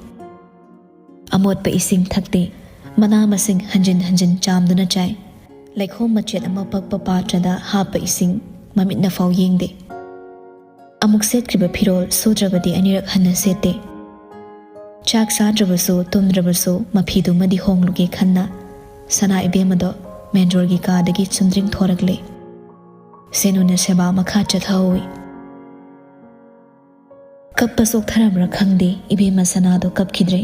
ꯑꯃꯣꯠꯄ ꯏꯁꯤꯡ ꯊꯛꯇꯦ꯫ ꯃꯅꯥ ꯃꯁꯤꯡ ꯍꯟꯖꯤꯟ ꯍꯟꯖꯤꯟ ꯆꯥꯝꯗꯨꯅ ꯆꯥꯏ꯫ ꯂꯩꯈꯣꯝ ꯃꯆꯦꯠ ꯑꯃ ꯄꯛꯄ ꯄꯥꯇ꯭ꯔꯗ ꯍꯥꯞꯄ ꯏꯁꯤꯡ ꯃꯃꯤꯠꯅ ꯐꯥꯎ ꯌꯦꯡꯗꯦ꯫ ꯑꯃꯨꯛ ꯁꯦꯠꯈ꯭ꯔꯤꯕ ꯐꯤꯔꯣꯜ ꯁꯨꯗ꯭ꯔꯕꯗꯤ ꯑꯅꯤꯔꯛ ꯍꯟꯅ ꯁꯦꯠꯇꯦ꯫ ꯆꯥꯛ ꯆꯥꯗ꯭ꯔꯕꯁꯨ ꯇꯨꯝꯗ꯭ꯔꯕꯁꯨ ꯃꯐꯤꯗꯨꯃꯗꯤ ꯍꯣꯡꯂꯨꯒꯦ ꯈꯟꯅ ꯁꯅꯥ ꯏꯕꯦꯝꯃꯗꯣ ꯃꯦꯟꯗꯣꯔꯒꯤ ꯀꯥꯗꯒꯤ ꯆꯨꯝꯗ꯭ꯔꯤꯡ ꯊꯣꯔꯛꯂꯦ꯫ ꯁꯦꯅꯨꯅ ꯁꯦꯕꯥ ꯃꯈꯥ ꯆꯠꯊꯍꯧꯏ꯫ ꯀꯞꯄ ꯆꯣꯛꯊꯔꯕ꯭ꯔꯥ ꯈꯪꯗꯦ, ꯏꯕꯦꯝꯃ ꯁꯅꯥꯗꯣ ꯀꯞꯈꯤꯗ꯭ꯔꯦ꯫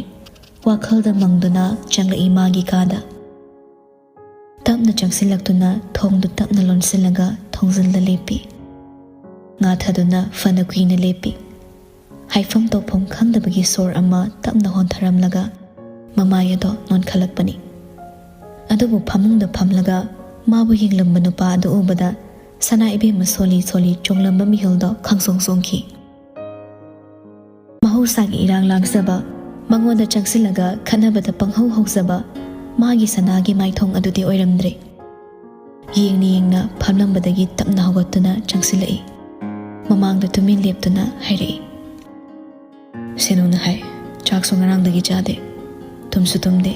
ꯋꯥꯈꯜꯗ ꯃꯪꯗꯨꯅ ꯆꯪꯂꯛꯏ ꯃꯥꯒꯤ ꯀꯥꯗ꯫ ꯇꯞꯅ ꯆꯪꯁꯤꯜꯂꯛꯇꯨꯅ ꯊꯣꯡꯗꯨ ꯇꯞꯅ ꯂꯣꯟꯁꯤꯜꯂꯒ ꯊꯣꯡꯖꯤꯜꯗ ꯂꯦꯞꯄꯤ꯫ ꯉꯥꯊꯗꯨꯅ ꯐꯅ ꯀꯨꯏꯅ ꯂꯦꯞꯄꯤ꯫ ꯍꯥꯏꯐꯝ ꯇꯧꯐꯝ ꯈꯪꯗꯕꯒꯤ ꯁꯣꯔ ꯑꯃ ꯇꯞꯅ ꯍꯣꯟꯊꯔꯝꯂꯒ ꯃꯃꯥꯏ ꯑꯗꯣ ꯅꯣꯟꯈꯠꯂꯛꯄꯅꯤ꯫ ꯑꯗꯨꯕꯨ ꯐꯃꯨꯡꯗ ꯐꯝꯂꯒ ꯃꯥꯕꯨ ꯌꯦꯡꯂꯝꯕ ꯅꯨꯄꯥ ꯑꯗꯨ ꯎꯕꯗ ꯁꯅꯥ ꯏꯕꯦꯝꯃ ꯁꯣꯜꯂꯤ ꯁꯣꯜꯂꯤ ꯆꯣꯡꯂꯝꯕ ꯃꯤꯍꯨꯜꯗꯣ ꯈꯪꯁꯣꯡ ꯁꯣꯡꯈꯤ꯫ ꯃꯍꯧꯁꯥꯒꯤ ꯏꯔꯥꯡ ꯂꯥꯡꯖꯕ, ꯃꯉꯣꯟꯗ ꯆꯪꯁꯤꯜꯂꯒ ꯈꯠꯅꯕꯗ ꯄꯪꯍꯧ ꯍꯧꯖꯕ ꯃꯥꯒꯤ ꯁꯅꯥꯒꯤ ꯃꯥꯏꯊꯣꯡ ꯑꯗꯨꯗꯤ ꯑꯣꯏꯔꯝꯗ꯭ꯔꯦ꯫ ꯌꯦꯡꯅ ꯌꯦꯡꯅ ꯐꯝꯂꯝꯕꯗꯒꯤ ꯇꯞꯅ ꯍꯧꯒꯠꯇꯨꯅ ꯆꯪꯁꯤꯜꯂꯛꯏ꯫ ꯃꯃꯥꯡꯗ ꯇꯨꯃꯤꯟ ꯂꯦꯞꯇꯨꯅ ꯍꯥꯏꯔꯛꯏ꯫ ꯁꯦꯅꯨꯅ ꯍꯥꯏ, "ꯆꯥꯛꯁꯨ ꯉꯔꯥꯡꯗꯒꯤ ꯆꯥꯗꯦ, ꯇꯨꯝꯁꯨ ꯇꯨꯝꯗꯦ,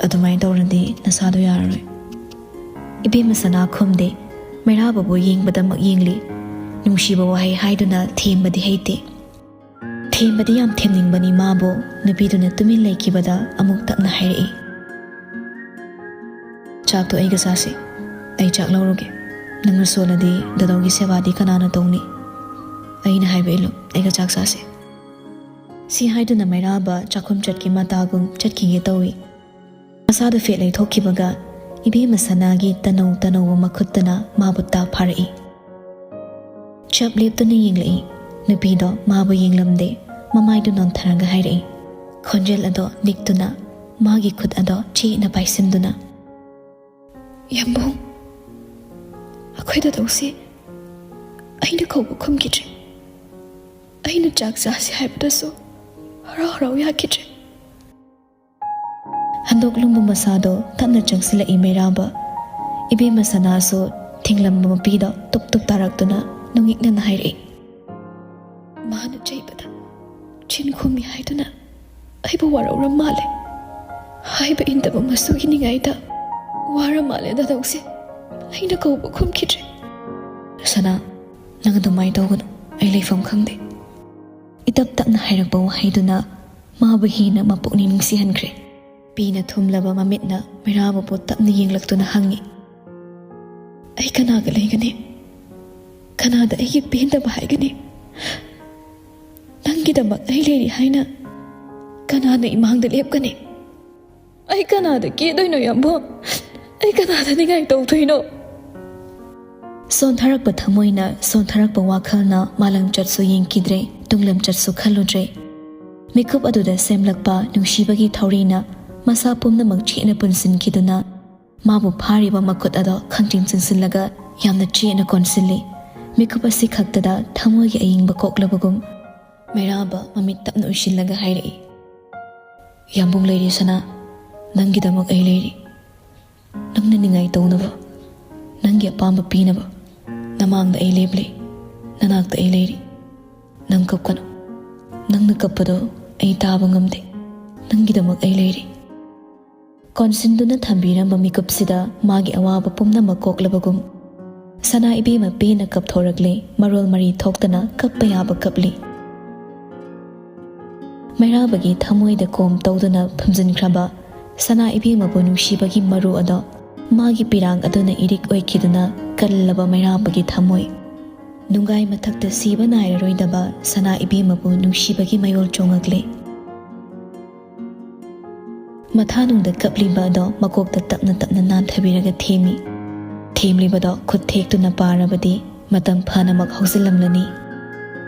ꯑꯗꯨꯃꯥꯏꯅ ꯇꯧꯔꯗꯤ ꯅꯁꯥꯗꯣ ꯌꯥꯔꯔꯣꯏ"꯫ ꯏꯕꯦꯝꯃ ꯁꯅꯥ ꯈꯨꯝꯗꯦ꯫ ꯃꯩꯔꯥꯕꯕꯨ ꯌꯦꯡꯕꯗꯃꯛ ꯌꯦꯡꯂꯤ꯫ ꯅꯨꯡꯁꯤꯕ ꯋꯥꯍꯩ ꯍꯥꯏꯗꯨꯅ ꯊꯦꯝꯕꯗꯤ ꯍꯩꯇꯦ꯫ ꯊꯦꯝꯕꯗꯤ ꯌꯥꯝ ꯊꯦꯝꯅꯤꯡꯕꯅꯤ ꯃꯥꯕꯨ, ꯅꯨꯄꯤꯗꯨꯅ ꯇꯨꯃꯤꯟ ꯂꯩꯈꯤꯕꯗ ꯑꯃꯨꯛ ꯇꯞꯅ ꯍꯥꯏꯔꯛꯏ꯫ "ꯆꯥꯛꯇꯣ ꯑꯩꯒ ꯆꯥꯁꯤ꯫ ꯑꯩ ꯆꯥꯛ ꯂꯧꯔꯨꯒꯦ꯫ ꯅꯪꯅ ꯁꯣꯜꯂꯗꯤ ꯗꯥꯗꯥꯎꯒꯤ ꯁꯦꯕꯥꯗꯤ ꯀꯅꯥꯅ ꯇꯧꯅꯤ? ꯑꯩꯅ ꯍꯥꯏꯕ ꯏꯜꯂꯨ, ꯑꯩꯒ ꯆꯥꯛ ꯆꯥꯁꯤ"꯫ ꯁꯤ ꯍꯥꯏꯗꯨꯅ ꯃꯩꯔꯥꯕ ꯆꯥꯛꯈꯨꯝ ꯆꯠꯀꯤ ꯃꯇꯥꯒꯨꯝ ꯆꯠꯈꯤꯒꯦ ꯇꯧꯏ꯫ ꯃꯁꯥꯗꯨ ꯐꯦꯠ ꯂꯩꯊꯣꯛꯈꯤꯕꯒ ꯏꯕꯦꯝꯃ ꯁꯅꯥꯒꯤ ꯇꯅꯧ ꯇꯅꯧꯕ ꯃꯈꯨꯠꯇꯨꯅ ꯃꯥꯕꯨ ꯇꯥ ꯐꯥꯔꯛꯏ꯫ ꯆꯞ ꯂꯦꯞꯇꯨꯅ ꯌꯦꯡꯂꯛꯏ꯫ ꯅꯨꯄꯤꯗꯣ ꯃꯥꯕꯨ ꯌꯦꯡꯂꯝꯗꯦ꯫ ꯃꯃꯥꯏꯗꯨ ꯅꯣꯟꯊꯔꯒ ꯍꯥꯏꯔꯛꯏ꯫ ꯈꯣꯟꯖꯦꯜ ꯑꯗꯣ ꯅꯤꯛꯇꯨꯅ, ꯃꯥꯒꯤ ꯈꯨꯠ ꯑꯗꯣ ꯆꯦꯠꯅ ꯄꯥꯏꯁꯤꯟꯗꯨꯅ꯫ "ꯌꯥꯝꯕꯨꯡ, ꯑꯩꯈꯣꯏ ꯗꯥꯗꯥꯎꯁꯤ ꯑꯩꯅ ꯀꯧꯕ ꯈꯨꯝꯈꯤꯗ꯭ꯔꯦ꯫ ꯑꯩꯅ ꯆꯥꯛ ꯆꯥꯁꯤ ꯍꯥꯏꯕꯗꯁꯨ ꯍꯔꯥꯎ ꯍꯔꯥꯎ ꯌꯥꯈꯤꯗ꯭ꯔꯦ꯫ ꯍꯟꯗꯣꯛꯂꯨꯝꯕ ꯃꯁꯥꯗꯣ ꯇꯞꯅ ꯆꯪꯁꯤꯜꯂꯛꯏ ꯃꯩꯔꯥꯕ꯫ ꯏꯕꯦꯝꯃ ꯁꯅꯥꯁꯨ ꯊꯤꯡꯂꯝꯕ ꯃꯄꯤꯗꯣ ꯇꯨꯞ ꯇꯨꯞ ꯇꯥꯔꯛꯇꯨꯅ ꯅꯨꯡꯉꯤꯛꯅꯅ ꯍꯥꯏꯔꯛꯏ꯫ ꯃꯥꯅ ꯆꯩꯕꯗ ꯆꯤꯟ ꯈꯨꯝꯃꯤ ꯍꯥꯏꯗꯨꯅ ꯑꯩꯕꯨ ꯋꯥꯔꯧꯔ ꯃꯥꯜꯂꯦ꯫ ꯍꯥꯏꯕ ꯏꯟꯗꯕ ꯃꯆꯨꯒꯤ ꯅꯤꯡꯉꯥꯏꯗ ꯋꯥꯔ ꯃꯥꯜꯂꯦ ꯗꯥꯗꯧꯁꯦ꯫ ꯑꯩꯅ ꯀꯧꯕ ꯈꯨꯝꯈꯤꯗ꯭ꯔꯦ꯫ ꯁꯅꯥ, ꯅꯪ ꯑꯗꯨꯃꯥꯏꯅ ꯇꯧꯒꯅꯨ꯫ ꯑꯩ ꯂꯩꯐꯝ ꯈꯪꯗꯦ꯫ ꯏꯇꯞ ꯇꯞꯅ ꯍꯥꯏꯔꯛꯄ ꯋꯥꯍꯩꯗꯨꯅ ꯃꯥꯕꯨ ꯍꯦꯟꯅ ꯃꯄꯨꯛꯅꯤꯡ ꯅꯨꯡꯁꯤꯍꯟꯈ꯭ꯔꯦ꯫ ꯄꯤꯅ ꯊꯨꯝꯂꯕ ꯃꯃꯤꯠꯅ ꯃꯩꯔꯥꯕꯕꯨ ꯇꯞꯅ ꯌꯦꯡꯂꯛꯇꯨꯅ ꯍꯪꯉꯤ꯫ ꯑꯩ ꯀꯅꯥꯒ ꯂꯩꯒꯅꯤ? ꯀꯅꯥꯗ ꯑꯩꯒꯤ ꯄꯦꯟꯗꯕ ꯍꯥꯏꯒꯅꯤ? ꯅꯪꯒꯤꯗꯃꯛ ꯑꯩ ꯂꯩꯔꯤ ꯍꯥꯏꯅ ꯀꯅꯥꯅ ꯏꯃꯥꯡꯗ ꯂꯦꯞꯀꯅꯤ? ꯑꯩ ꯀꯅꯥꯗ ꯀꯦꯗꯣꯏꯅꯣ, ꯌꯥꯝꯕꯣ? ꯑꯩ ꯀꯅꯥꯗ ꯅꯤꯡꯉꯥꯏ ꯇꯧꯗꯣꯏꯅꯣ? ꯁꯣꯟꯊꯔꯛꯄ ꯊꯃꯣꯏꯅ ꯁꯣꯟꯊꯔꯛꯄ ꯋꯥꯈꯜꯅ ꯃꯥꯂꯪ ꯆꯠꯁꯨ ꯌꯦꯡꯈꯤꯗ꯭ꯔꯦ, ꯇꯨꯡꯂꯝ ꯆꯠꯁꯨ ꯈꯜꯂꯨꯗ꯭ꯔꯦ꯫ ꯃꯤꯀꯨꯞ ꯑꯗꯨꯗ ꯁꯦꯝꯂꯛꯄ ꯅꯨꯡꯁꯤꯕꯒꯤ ꯊꯧꯔꯤꯅ ꯃꯁꯥ ꯄꯨꯝꯅꯃꯛ ꯆꯦꯠꯅ ꯄꯨꯟꯁꯤꯟꯈꯤꯗꯨꯅ ꯃꯥꯕꯨ ꯐꯥꯔꯤꯕ ꯃꯈꯨꯠ ꯑꯗꯣ ꯈꯪꯆꯤꯡ ꯆꯤꯡꯁꯤꯜꯂꯒ ꯌꯥꯝꯅ ꯆꯦꯠꯅ ꯀꯣꯟꯁꯤꯜꯂꯤ꯫ ꯃꯤꯀꯨꯞ ꯑꯁꯤ ꯈꯛꯇꯗ ꯊꯃꯣꯏꯒꯤ ꯑꯌꯤꯡꯕ ꯀꯣꯛꯂꯕꯒꯨꯝ ꯃꯩꯔꯥꯕ ꯃꯃꯤꯠ ꯇꯞꯅ ꯎꯏꯁꯤꯜꯂꯒ ꯍꯥꯏꯔꯛꯏ, ꯌꯥꯝꯕꯨꯡ ꯂꯩꯔꯤ ꯁꯅꯥ, ꯅꯪꯒꯤꯗꯃꯛ ꯑꯩ ꯂꯩꯔꯤ꯫ ꯅꯪꯅ ꯅꯤꯡꯉꯥꯏ ꯇꯧꯅꯕ, ꯅꯪꯒꯤ ꯑꯄꯥꯝꯕ ꯄꯤꯅꯕ ꯅꯃꯥꯡꯗ ꯑꯩ ꯂꯦꯞꯂꯤ, ꯅꯅꯥꯛꯇ ꯑꯩ ꯂꯩꯔꯤ꯫ ꯅꯪ ꯀꯞꯀꯅꯨ꯫ ꯅꯪꯅ ꯀꯞꯄꯗꯣ ꯑꯩ ꯇꯥꯕ ꯉꯝꯗꯦ꯫ ꯅꯪꯒꯤꯗꯃꯛ ꯑꯩ ꯂꯩꯔꯤ꯫ ꯀꯣꯟꯁꯤꯟꯗꯨꯅ ꯊꯝꯕꯤꯔꯝꯕ ꯃꯤꯀꯨꯞꯁꯤꯗ ꯃꯥꯒꯤ ꯑꯋꯥꯕ ꯄꯨꯝꯅꯃꯛ ꯀꯣꯛꯂꯕꯒꯨꯝ ꯁꯅꯥ ꯏꯕꯦꯝꯃ ꯄꯦꯟꯅ ꯀꯞꯊꯣꯔꯛꯂꯦ, ꯃꯔꯣꯜ ꯃꯔꯤ ꯊꯣꯛꯇꯅ ꯀꯞꯄ ꯌꯥꯕ ꯀꯞꯂꯤ꯫ ꯃꯩꯔꯥꯕꯒꯤ ꯊꯃꯣꯏꯗ ꯀꯣꯝ ꯇꯧꯗꯨꯅ ꯐꯝꯖꯤꯟꯈ꯭ꯔꯕ ꯁꯅꯥ ꯏꯕꯦꯝꯃꯕꯨ ꯅꯨꯡꯁꯤꯕꯒꯤ ꯃꯔꯨ ꯑꯗꯣ ꯃꯥꯒꯤ ꯄꯤꯔꯥꯡ ꯑꯗꯨꯅ ꯏꯔꯤꯛ ꯑꯣꯏꯈꯤꯗꯨꯅ ꯀꯜꯂꯕ ꯃꯩꯔꯥꯕꯒꯤ ꯊꯃꯣꯏ ꯅꯨꯡꯒꯥꯏ ꯃꯊꯛꯇ ꯁꯤꯕ ꯅꯥꯏꯔꯔꯣꯏꯗꯕ ꯁꯅꯥ ꯏꯕꯦꯝꯃꯕꯨ ꯅꯨꯡꯁꯤꯕꯒꯤ ꯃꯌꯣꯜ ꯆꯣꯡꯉꯛꯂꯦ꯫ ꯃꯊꯥꯅꯨꯡꯗ ꯀꯞꯂꯤꯕ ꯑꯗꯣ ꯃꯀꯣꯛꯇ ꯇꯞꯅ ꯇꯞꯅ ꯅꯥꯟꯊꯕꯤꯔꯒ ꯊꯦꯝꯃꯤ꯫ ꯊꯦꯝꯂꯤꯕꯗꯣ ꯈꯨꯠ ꯊꯦꯛꯇꯨꯅ ꯄꯥꯔꯕꯗꯤ ꯃꯇꯝ ꯐꯅꯃꯛ ꯍꯧꯖꯤꯜꯂꯝꯂꯅꯤ꯫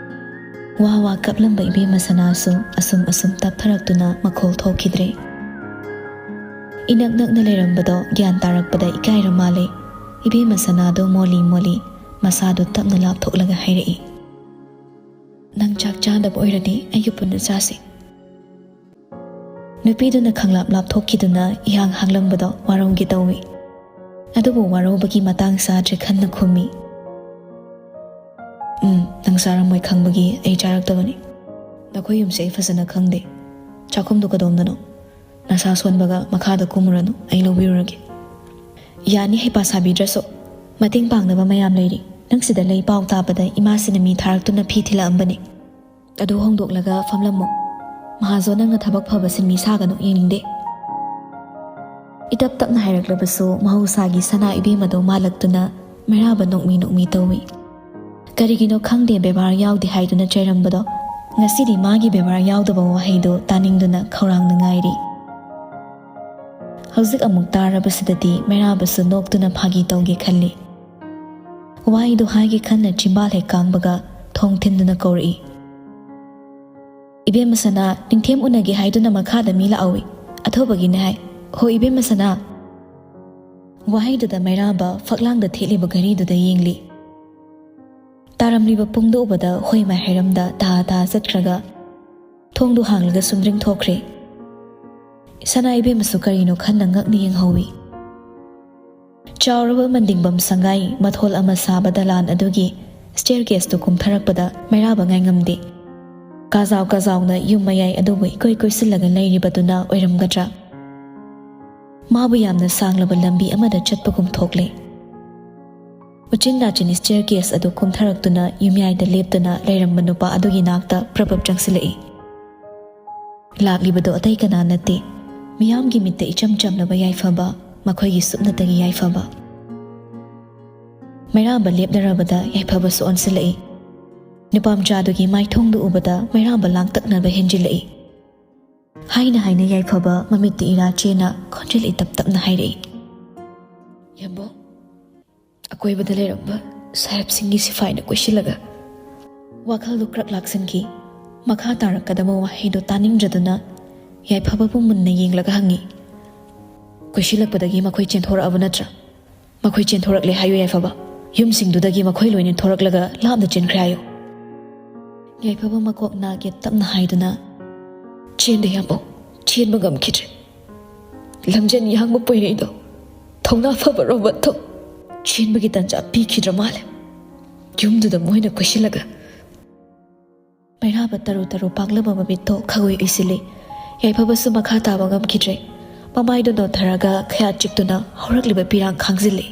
ꯋꯥ ꯋꯥ ꯀꯞꯂꯝꯕ ꯏꯕꯦꯝꯃ ꯁꯅꯥꯁꯨ ꯑꯁꯨꯝ ꯑꯁꯨꯝ ꯇꯞꯊꯔꯛꯇꯨꯅ ꯃꯈꯣꯜ ꯊꯣꯛꯈꯤꯗ꯭ꯔꯦ꯫ ꯏꯅꯛ ꯅꯛꯅ ꯂꯩꯔꯝꯕꯗꯣ ꯒ꯭ꯌꯥꯟ ꯇꯥꯔꯛꯄꯗ ꯏꯀꯥꯏꯔ ꯃꯥꯜꯂꯦ꯫ ꯏꯕꯦꯝꯃ ꯁꯅꯥꯗꯣ ꯃꯣꯜꯂꯤ ꯃꯣꯜꯂꯤ ꯃꯁꯥꯗꯨ ꯇꯞꯅ ꯂꯥꯞꯊꯣꯛꯂꯒ ꯍꯥꯏꯔꯛꯏ, "ꯅꯪ ꯆꯥꯛ ꯆꯥꯗꯕ ꯑꯣꯏꯔꯗꯤ ꯑꯩꯒ ꯄꯨꯟꯅ ꯆꯥꯁꯤ꯫" ꯅꯨꯄꯤꯗꯨꯅ ꯈꯪꯂꯥꯞ ꯂꯥꯞꯊꯣꯛꯈꯤꯗꯨꯅ ꯏꯍꯥꯡ ꯍꯥꯡꯂꯝꯕꯗꯣ ꯋꯥꯔꯧꯒꯦ ꯇꯧꯏ꯫ ꯑꯗꯨꯕꯨ ꯋꯥꯔꯧꯕꯒꯤ ꯃꯇꯥꯡ ꯆꯥꯗ꯭ꯔꯦ ꯈꯟꯅ ꯈꯨꯝꯃꯤ, "ꯎꯝ, ꯅꯪ ꯆꯥꯔꯝꯃꯣꯏ ꯈꯪꯕꯒꯤ ꯑꯩ ꯆꯥꯔꯛꯇꯕꯅꯤ꯫ ꯅꯈꯣꯏ ꯌꯨꯝꯁꯦ ꯑꯩ ꯐꯖꯅ ꯈꯪꯗꯦ꯫ ꯆꯥꯛꯈꯨꯝꯗꯨ ꯀꯗꯣꯝꯗꯅꯣ? ꯅꯁꯥ ꯁꯣꯟꯕꯒ ꯃꯈꯥꯗ ꯀꯨꯝꯃꯨꯔꯅꯨ, ꯑꯩ ꯂꯧꯕꯤꯔꯨꯔꯒꯦ꯫" "ꯌꯥꯅꯤ, ꯍꯩꯄꯥ ꯁꯥꯕꯤꯗ꯭ꯔꯁꯨ꯫ ꯃꯇꯦꯡ ꯄꯥꯡꯅꯕ ꯃꯌꯥꯝ ꯂꯩꯔꯤ꯫ ꯅꯪ ꯁꯤꯗ ꯂꯩ ꯄꯥꯎ ꯇꯥꯕꯗ ꯏꯃꯥꯁꯤꯅ ꯃꯤ ꯊꯥꯔꯛꯇꯨꯅ ꯐꯤ ꯊꯤꯜꯂꯛꯑꯝꯕꯅꯤ꯫ ꯑꯗꯨ ꯍꯣꯡꯗꯣꯛꯂꯒ ꯐꯝꯂꯝꯃꯣ꯫ ꯃꯍꯥꯖꯣꯟ, ꯅꯪꯅ ꯊꯕꯛ ꯐꯕ ꯁꯤꯟꯃꯤ ꯁꯥꯒꯅꯨ, ꯌꯦꯡꯅꯤꯡꯗꯦ꯫" ꯏꯇꯞ ꯇꯞꯅ ꯍꯥꯏꯔꯛꯂꯕꯁꯨ ꯃꯍꯧꯁꯥꯒꯤ ꯁꯅꯥ ꯏꯕꯦꯝꯃꯗꯣ ꯃꯥꯜꯂꯛꯇꯨꯅ ꯃꯩꯔꯥꯕ ꯅꯣꯛꯃꯤ ꯅꯣꯛꯃꯤ ꯇꯧꯏ꯫ ꯀꯔꯤꯒꯤꯅꯣ ꯈꯪꯗꯦ, ꯕꯦꯕꯥꯔ ꯌꯥꯎꯗꯦ ꯍꯥꯏꯗꯨꯅ ꯆꯩꯔꯝꯕꯗꯣ ꯉꯁꯤꯗꯤ ꯃꯥꯒꯤ ꯕꯦꯕꯥꯔ ꯌꯥꯎꯗꯕ ꯋꯥꯍꯩꯗꯨ ꯇꯥꯅꯤꯡꯗꯨꯅ ꯈꯧꯔꯥꯡꯅ ꯉꯥꯏꯔꯤ꯫ ꯍꯧꯖꯤꯛ ꯑꯃꯨꯛ ꯇꯥꯔꯕꯁꯤꯗꯗꯤ ꯃꯩꯔꯥꯕꯁꯨ ꯅꯣꯛꯇꯨꯅ ꯐꯥꯒꯤ ꯇꯧꯒꯦ ꯈꯜꯂꯤ꯫ ꯋꯥꯍꯩꯗꯨ ꯍꯥꯏꯒꯦ ꯈꯟꯅ ꯆꯤꯝꯕꯥꯜ ꯍꯦꯛ ꯀꯥꯡꯕꯒ ꯊꯣꯡ ꯊꯤꯟꯗꯨꯅ ꯀꯧꯔꯛꯏ, "ꯏꯕꯦꯝꯃ ꯁꯅꯥ, ꯅꯤꯡꯊꯦꯝ ꯎꯅꯒꯦ ꯍꯥꯏꯗꯨꯅ ꯃꯈꯥꯗ ꯃꯤ ꯂꯥꯛꯍꯧꯏ꯫ ꯑꯊꯨꯕꯒꯤꯅꯦ ꯍꯥꯏ꯫ ꯍꯣ ꯏꯕꯦꯝꯃ ꯁꯅꯥ꯫" ꯋꯥꯍꯩꯗꯨꯗ ꯃꯩꯔꯥꯕ ꯐꯛꯂꯥꯡꯗ ꯊꯦꯠꯂꯤꯕ ꯘꯔꯤꯗꯨꯗ ꯌꯦꯡꯂꯤ꯫ ꯇꯥꯔꯝꯂꯤꯕ ꯄꯨꯡꯗꯨ ꯎꯕꯗ ꯍꯣꯏ ꯃꯥꯏ ꯍꯥꯏꯔꯝꯗ ꯇꯥ ꯇꯥ ꯆꯠꯈ꯭ꯔꯒ ꯊꯣꯡꯗꯨ ꯍꯥꯡꯂꯒ ꯁꯨꯝꯗ꯭ꯔꯤꯡ ꯊꯣꯛꯈ꯭ꯔꯦ꯫ ꯁꯅꯥ ꯏꯕꯦꯝꯃꯁꯨ ꯀꯔꯤꯅꯣ ꯈꯟꯅ ꯉꯛꯅ ꯌꯦꯡꯍꯧꯏ꯫ ꯆꯥꯎꯔꯕ ꯃꯟꯗꯤꯡꯕꯝ ꯁꯪꯒꯥꯏ ꯃꯊꯣꯜ ꯑꯃ ꯁꯥꯕ ꯗꯂꯥꯟ ꯑꯗꯨꯒꯤ ꯁ꯭ꯇꯦꯌꯔ ꯀꯦꯁꯇꯨ ꯀꯨꯝꯊꯔꯛꯄꯗ ꯃꯩꯔꯥꯕ ꯉꯥꯏꯉꯝꯗꯦ꯫ ꯀꯥꯖꯥꯎ ꯀꯥꯖꯥꯎꯅ ꯌꯨꯝ ꯃꯌꯥꯏ ꯑꯗꯨꯕꯨ ꯏꯀꯣꯏ ꯀꯣꯏꯁꯤꯜꯂꯒ ꯂꯩꯔꯤꯕꯗꯨꯅ ꯑꯣꯏꯔꯝꯒꯗ꯭ꯔꯥ? ꯃꯥꯕꯨ ꯌꯥꯝꯅ ꯁꯥꯡꯂꯕ ꯂꯝꯕꯤ ꯑꯃꯗ ꯆꯠꯄꯒꯨꯝ ꯊꯣꯛꯂꯦ꯫ ꯎꯆꯤꯟ ꯅꯥꯆꯤꯟ ꯁ꯭ꯇꯦꯌꯔ ꯀꯦꯁ ꯑꯗꯨ ꯀꯨꯝꯊꯔꯛꯇꯨꯅ ꯌꯨꯝꯌꯥꯏꯗ ꯂꯦꯞꯇꯨꯅ ꯂꯩꯔꯝꯕ ꯅꯨꯄꯥ ꯑꯗꯨꯒꯤ ꯅꯥꯛꯇ ꯄ꯭ꯔꯞ ꯄ꯭ꯔꯞ ꯆꯪꯁꯤꯜꯂꯛꯏ꯫ ꯂꯥꯛꯂꯤꯕꯗꯨ ꯑꯇꯩ ꯀꯅꯥ ꯅꯠꯇꯦ, ꯃꯤꯌꯥꯝꯒꯤ ꯃꯤꯠꯇ ꯏꯆꯝ ꯆꯝꯂꯕ ꯌꯥꯏꯐꯕ, ꯃꯈꯣꯏꯒꯤ ꯁꯨꯞꯅꯇꯒꯤ ꯌꯥꯏꯐꯕ꯫ ꯃꯩꯔꯥꯕ ꯂꯦꯞꯅꯔꯕꯗ ꯌꯥꯏꯐꯕꯁꯨ ꯑꯣꯟꯁꯤꯜꯂꯛꯏ꯫ ꯅꯨꯄꯥꯃꯆꯥꯗꯨꯒꯤ ꯃꯥꯏꯊꯣꯡꯗꯨ ꯎꯕꯗ ꯃꯩꯔꯥꯕ ꯂꯥꯡꯇꯛꯅꯕ ꯍꯦꯟꯖꯤꯜꯂꯛꯏ꯫ ꯍꯥꯏꯅ ꯍꯥꯏꯅ ꯌꯥꯏꯐꯕ ꯃꯃꯤꯠꯇ ꯏꯔꯥ ꯆꯦꯅ ꯈꯣꯟꯖꯦꯜ ꯏꯇꯞ ꯇꯞꯅ ꯍꯥꯏꯔꯛꯏ, "ꯌꯥꯝꯕꯣ, ꯑꯀꯣꯏꯕꯗ ꯂꯩꯔꯝꯕ ꯁꯥꯍꯦꯕꯁꯤꯡꯒꯤ ꯁꯤꯐꯥꯏꯅ ꯀꯣꯏꯁꯤꯜꯂꯒ꯫" ꯋꯥꯈꯜꯗꯨ ꯀ꯭ꯔꯛ ꯂꯥꯛꯁꯤꯟꯈꯤ꯫ ꯃꯈꯥ ꯇꯥꯔꯛꯀꯗꯕ ꯋꯥꯍꯩꯗꯨ ꯇꯥꯅꯤꯡꯗ꯭ꯔꯗꯨꯅ ꯌꯥꯏꯐꯕꯕꯨ ꯃꯨꯟꯅ ꯌꯦꯡꯂꯒ ꯍꯪꯉꯤ, "ꯀꯣꯏꯁꯤꯜꯂꯛꯄꯗꯒꯤ ꯃꯈꯣꯏ ꯆꯦꯟꯊꯣꯔꯛꯑꯕ ꯅꯠꯇ꯭ꯔꯥ? ꯃꯈꯣꯏ ꯆꯦꯟꯊꯣꯔꯛꯂꯦ ꯍꯥꯏꯌꯨ ꯌꯥꯏꯐꯕ꯫ ꯌꯨꯝꯁꯤꯡꯗꯨꯗꯒꯤ ꯃꯈꯣꯏ ꯂꯣꯏꯅ ꯊꯣꯔꯛꯂꯒ ꯂꯥꯞꯅ ꯆꯦꯟꯈ꯭ꯔꯦ ꯍꯥꯏꯌꯨ꯫ ꯌꯥꯏꯐꯕ ꯃꯀꯣꯛ ꯅꯥꯒꯦ ꯇꯞꯅ ꯍꯥꯏꯗꯨꯅ, "ꯆꯦꯟꯗꯦ ꯌꯥꯝꯕꯧ, ꯆꯦꯟꯕ ꯉꯝꯈꯤꯗ꯭ꯔꯦ꯫ ꯂꯝꯖꯦꯟ ꯌꯥꯡꯕ ꯄꯣꯏꯔꯩꯗꯣ, ꯊꯧꯅꯥ ꯐꯕ ꯔꯣꯕꯣꯠꯇꯣ ꯆꯦꯟꯕꯒꯤ ꯇꯟꯖꯥ ꯄꯤꯈꯤꯗ꯭ꯔ ꯃꯥꯜꯂꯦ꯫ ꯌꯨꯝꯗꯨꯗ ꯃꯣꯏꯅ ꯀꯣꯏꯁꯤꯜꯂꯒ ꯃꯩꯔꯥꯕ ꯇꯔꯨ ꯇꯔꯨ ꯄꯥꯛꯂꯕ ꯃꯃꯤꯠꯇꯣ ꯈꯒꯣꯏ ꯎꯏꯁꯤꯜꯂꯤ꯫ ꯌꯥꯏꯐꯕꯁꯨ ꯃꯈꯥ ꯇꯥꯕ ꯉꯝꯈꯤꯗ꯭ꯔꯦ꯫ ꯃꯃꯥꯏꯗꯨ ꯅꯣꯟꯊꯔꯒ ꯈꯌꯥꯠ ꯆꯤꯛꯇꯨꯅ ꯍꯧꯔꯛꯂꯤꯕ ꯄꯤꯔꯥꯡ ꯈꯥꯡꯖꯤꯜꯂꯤ꯫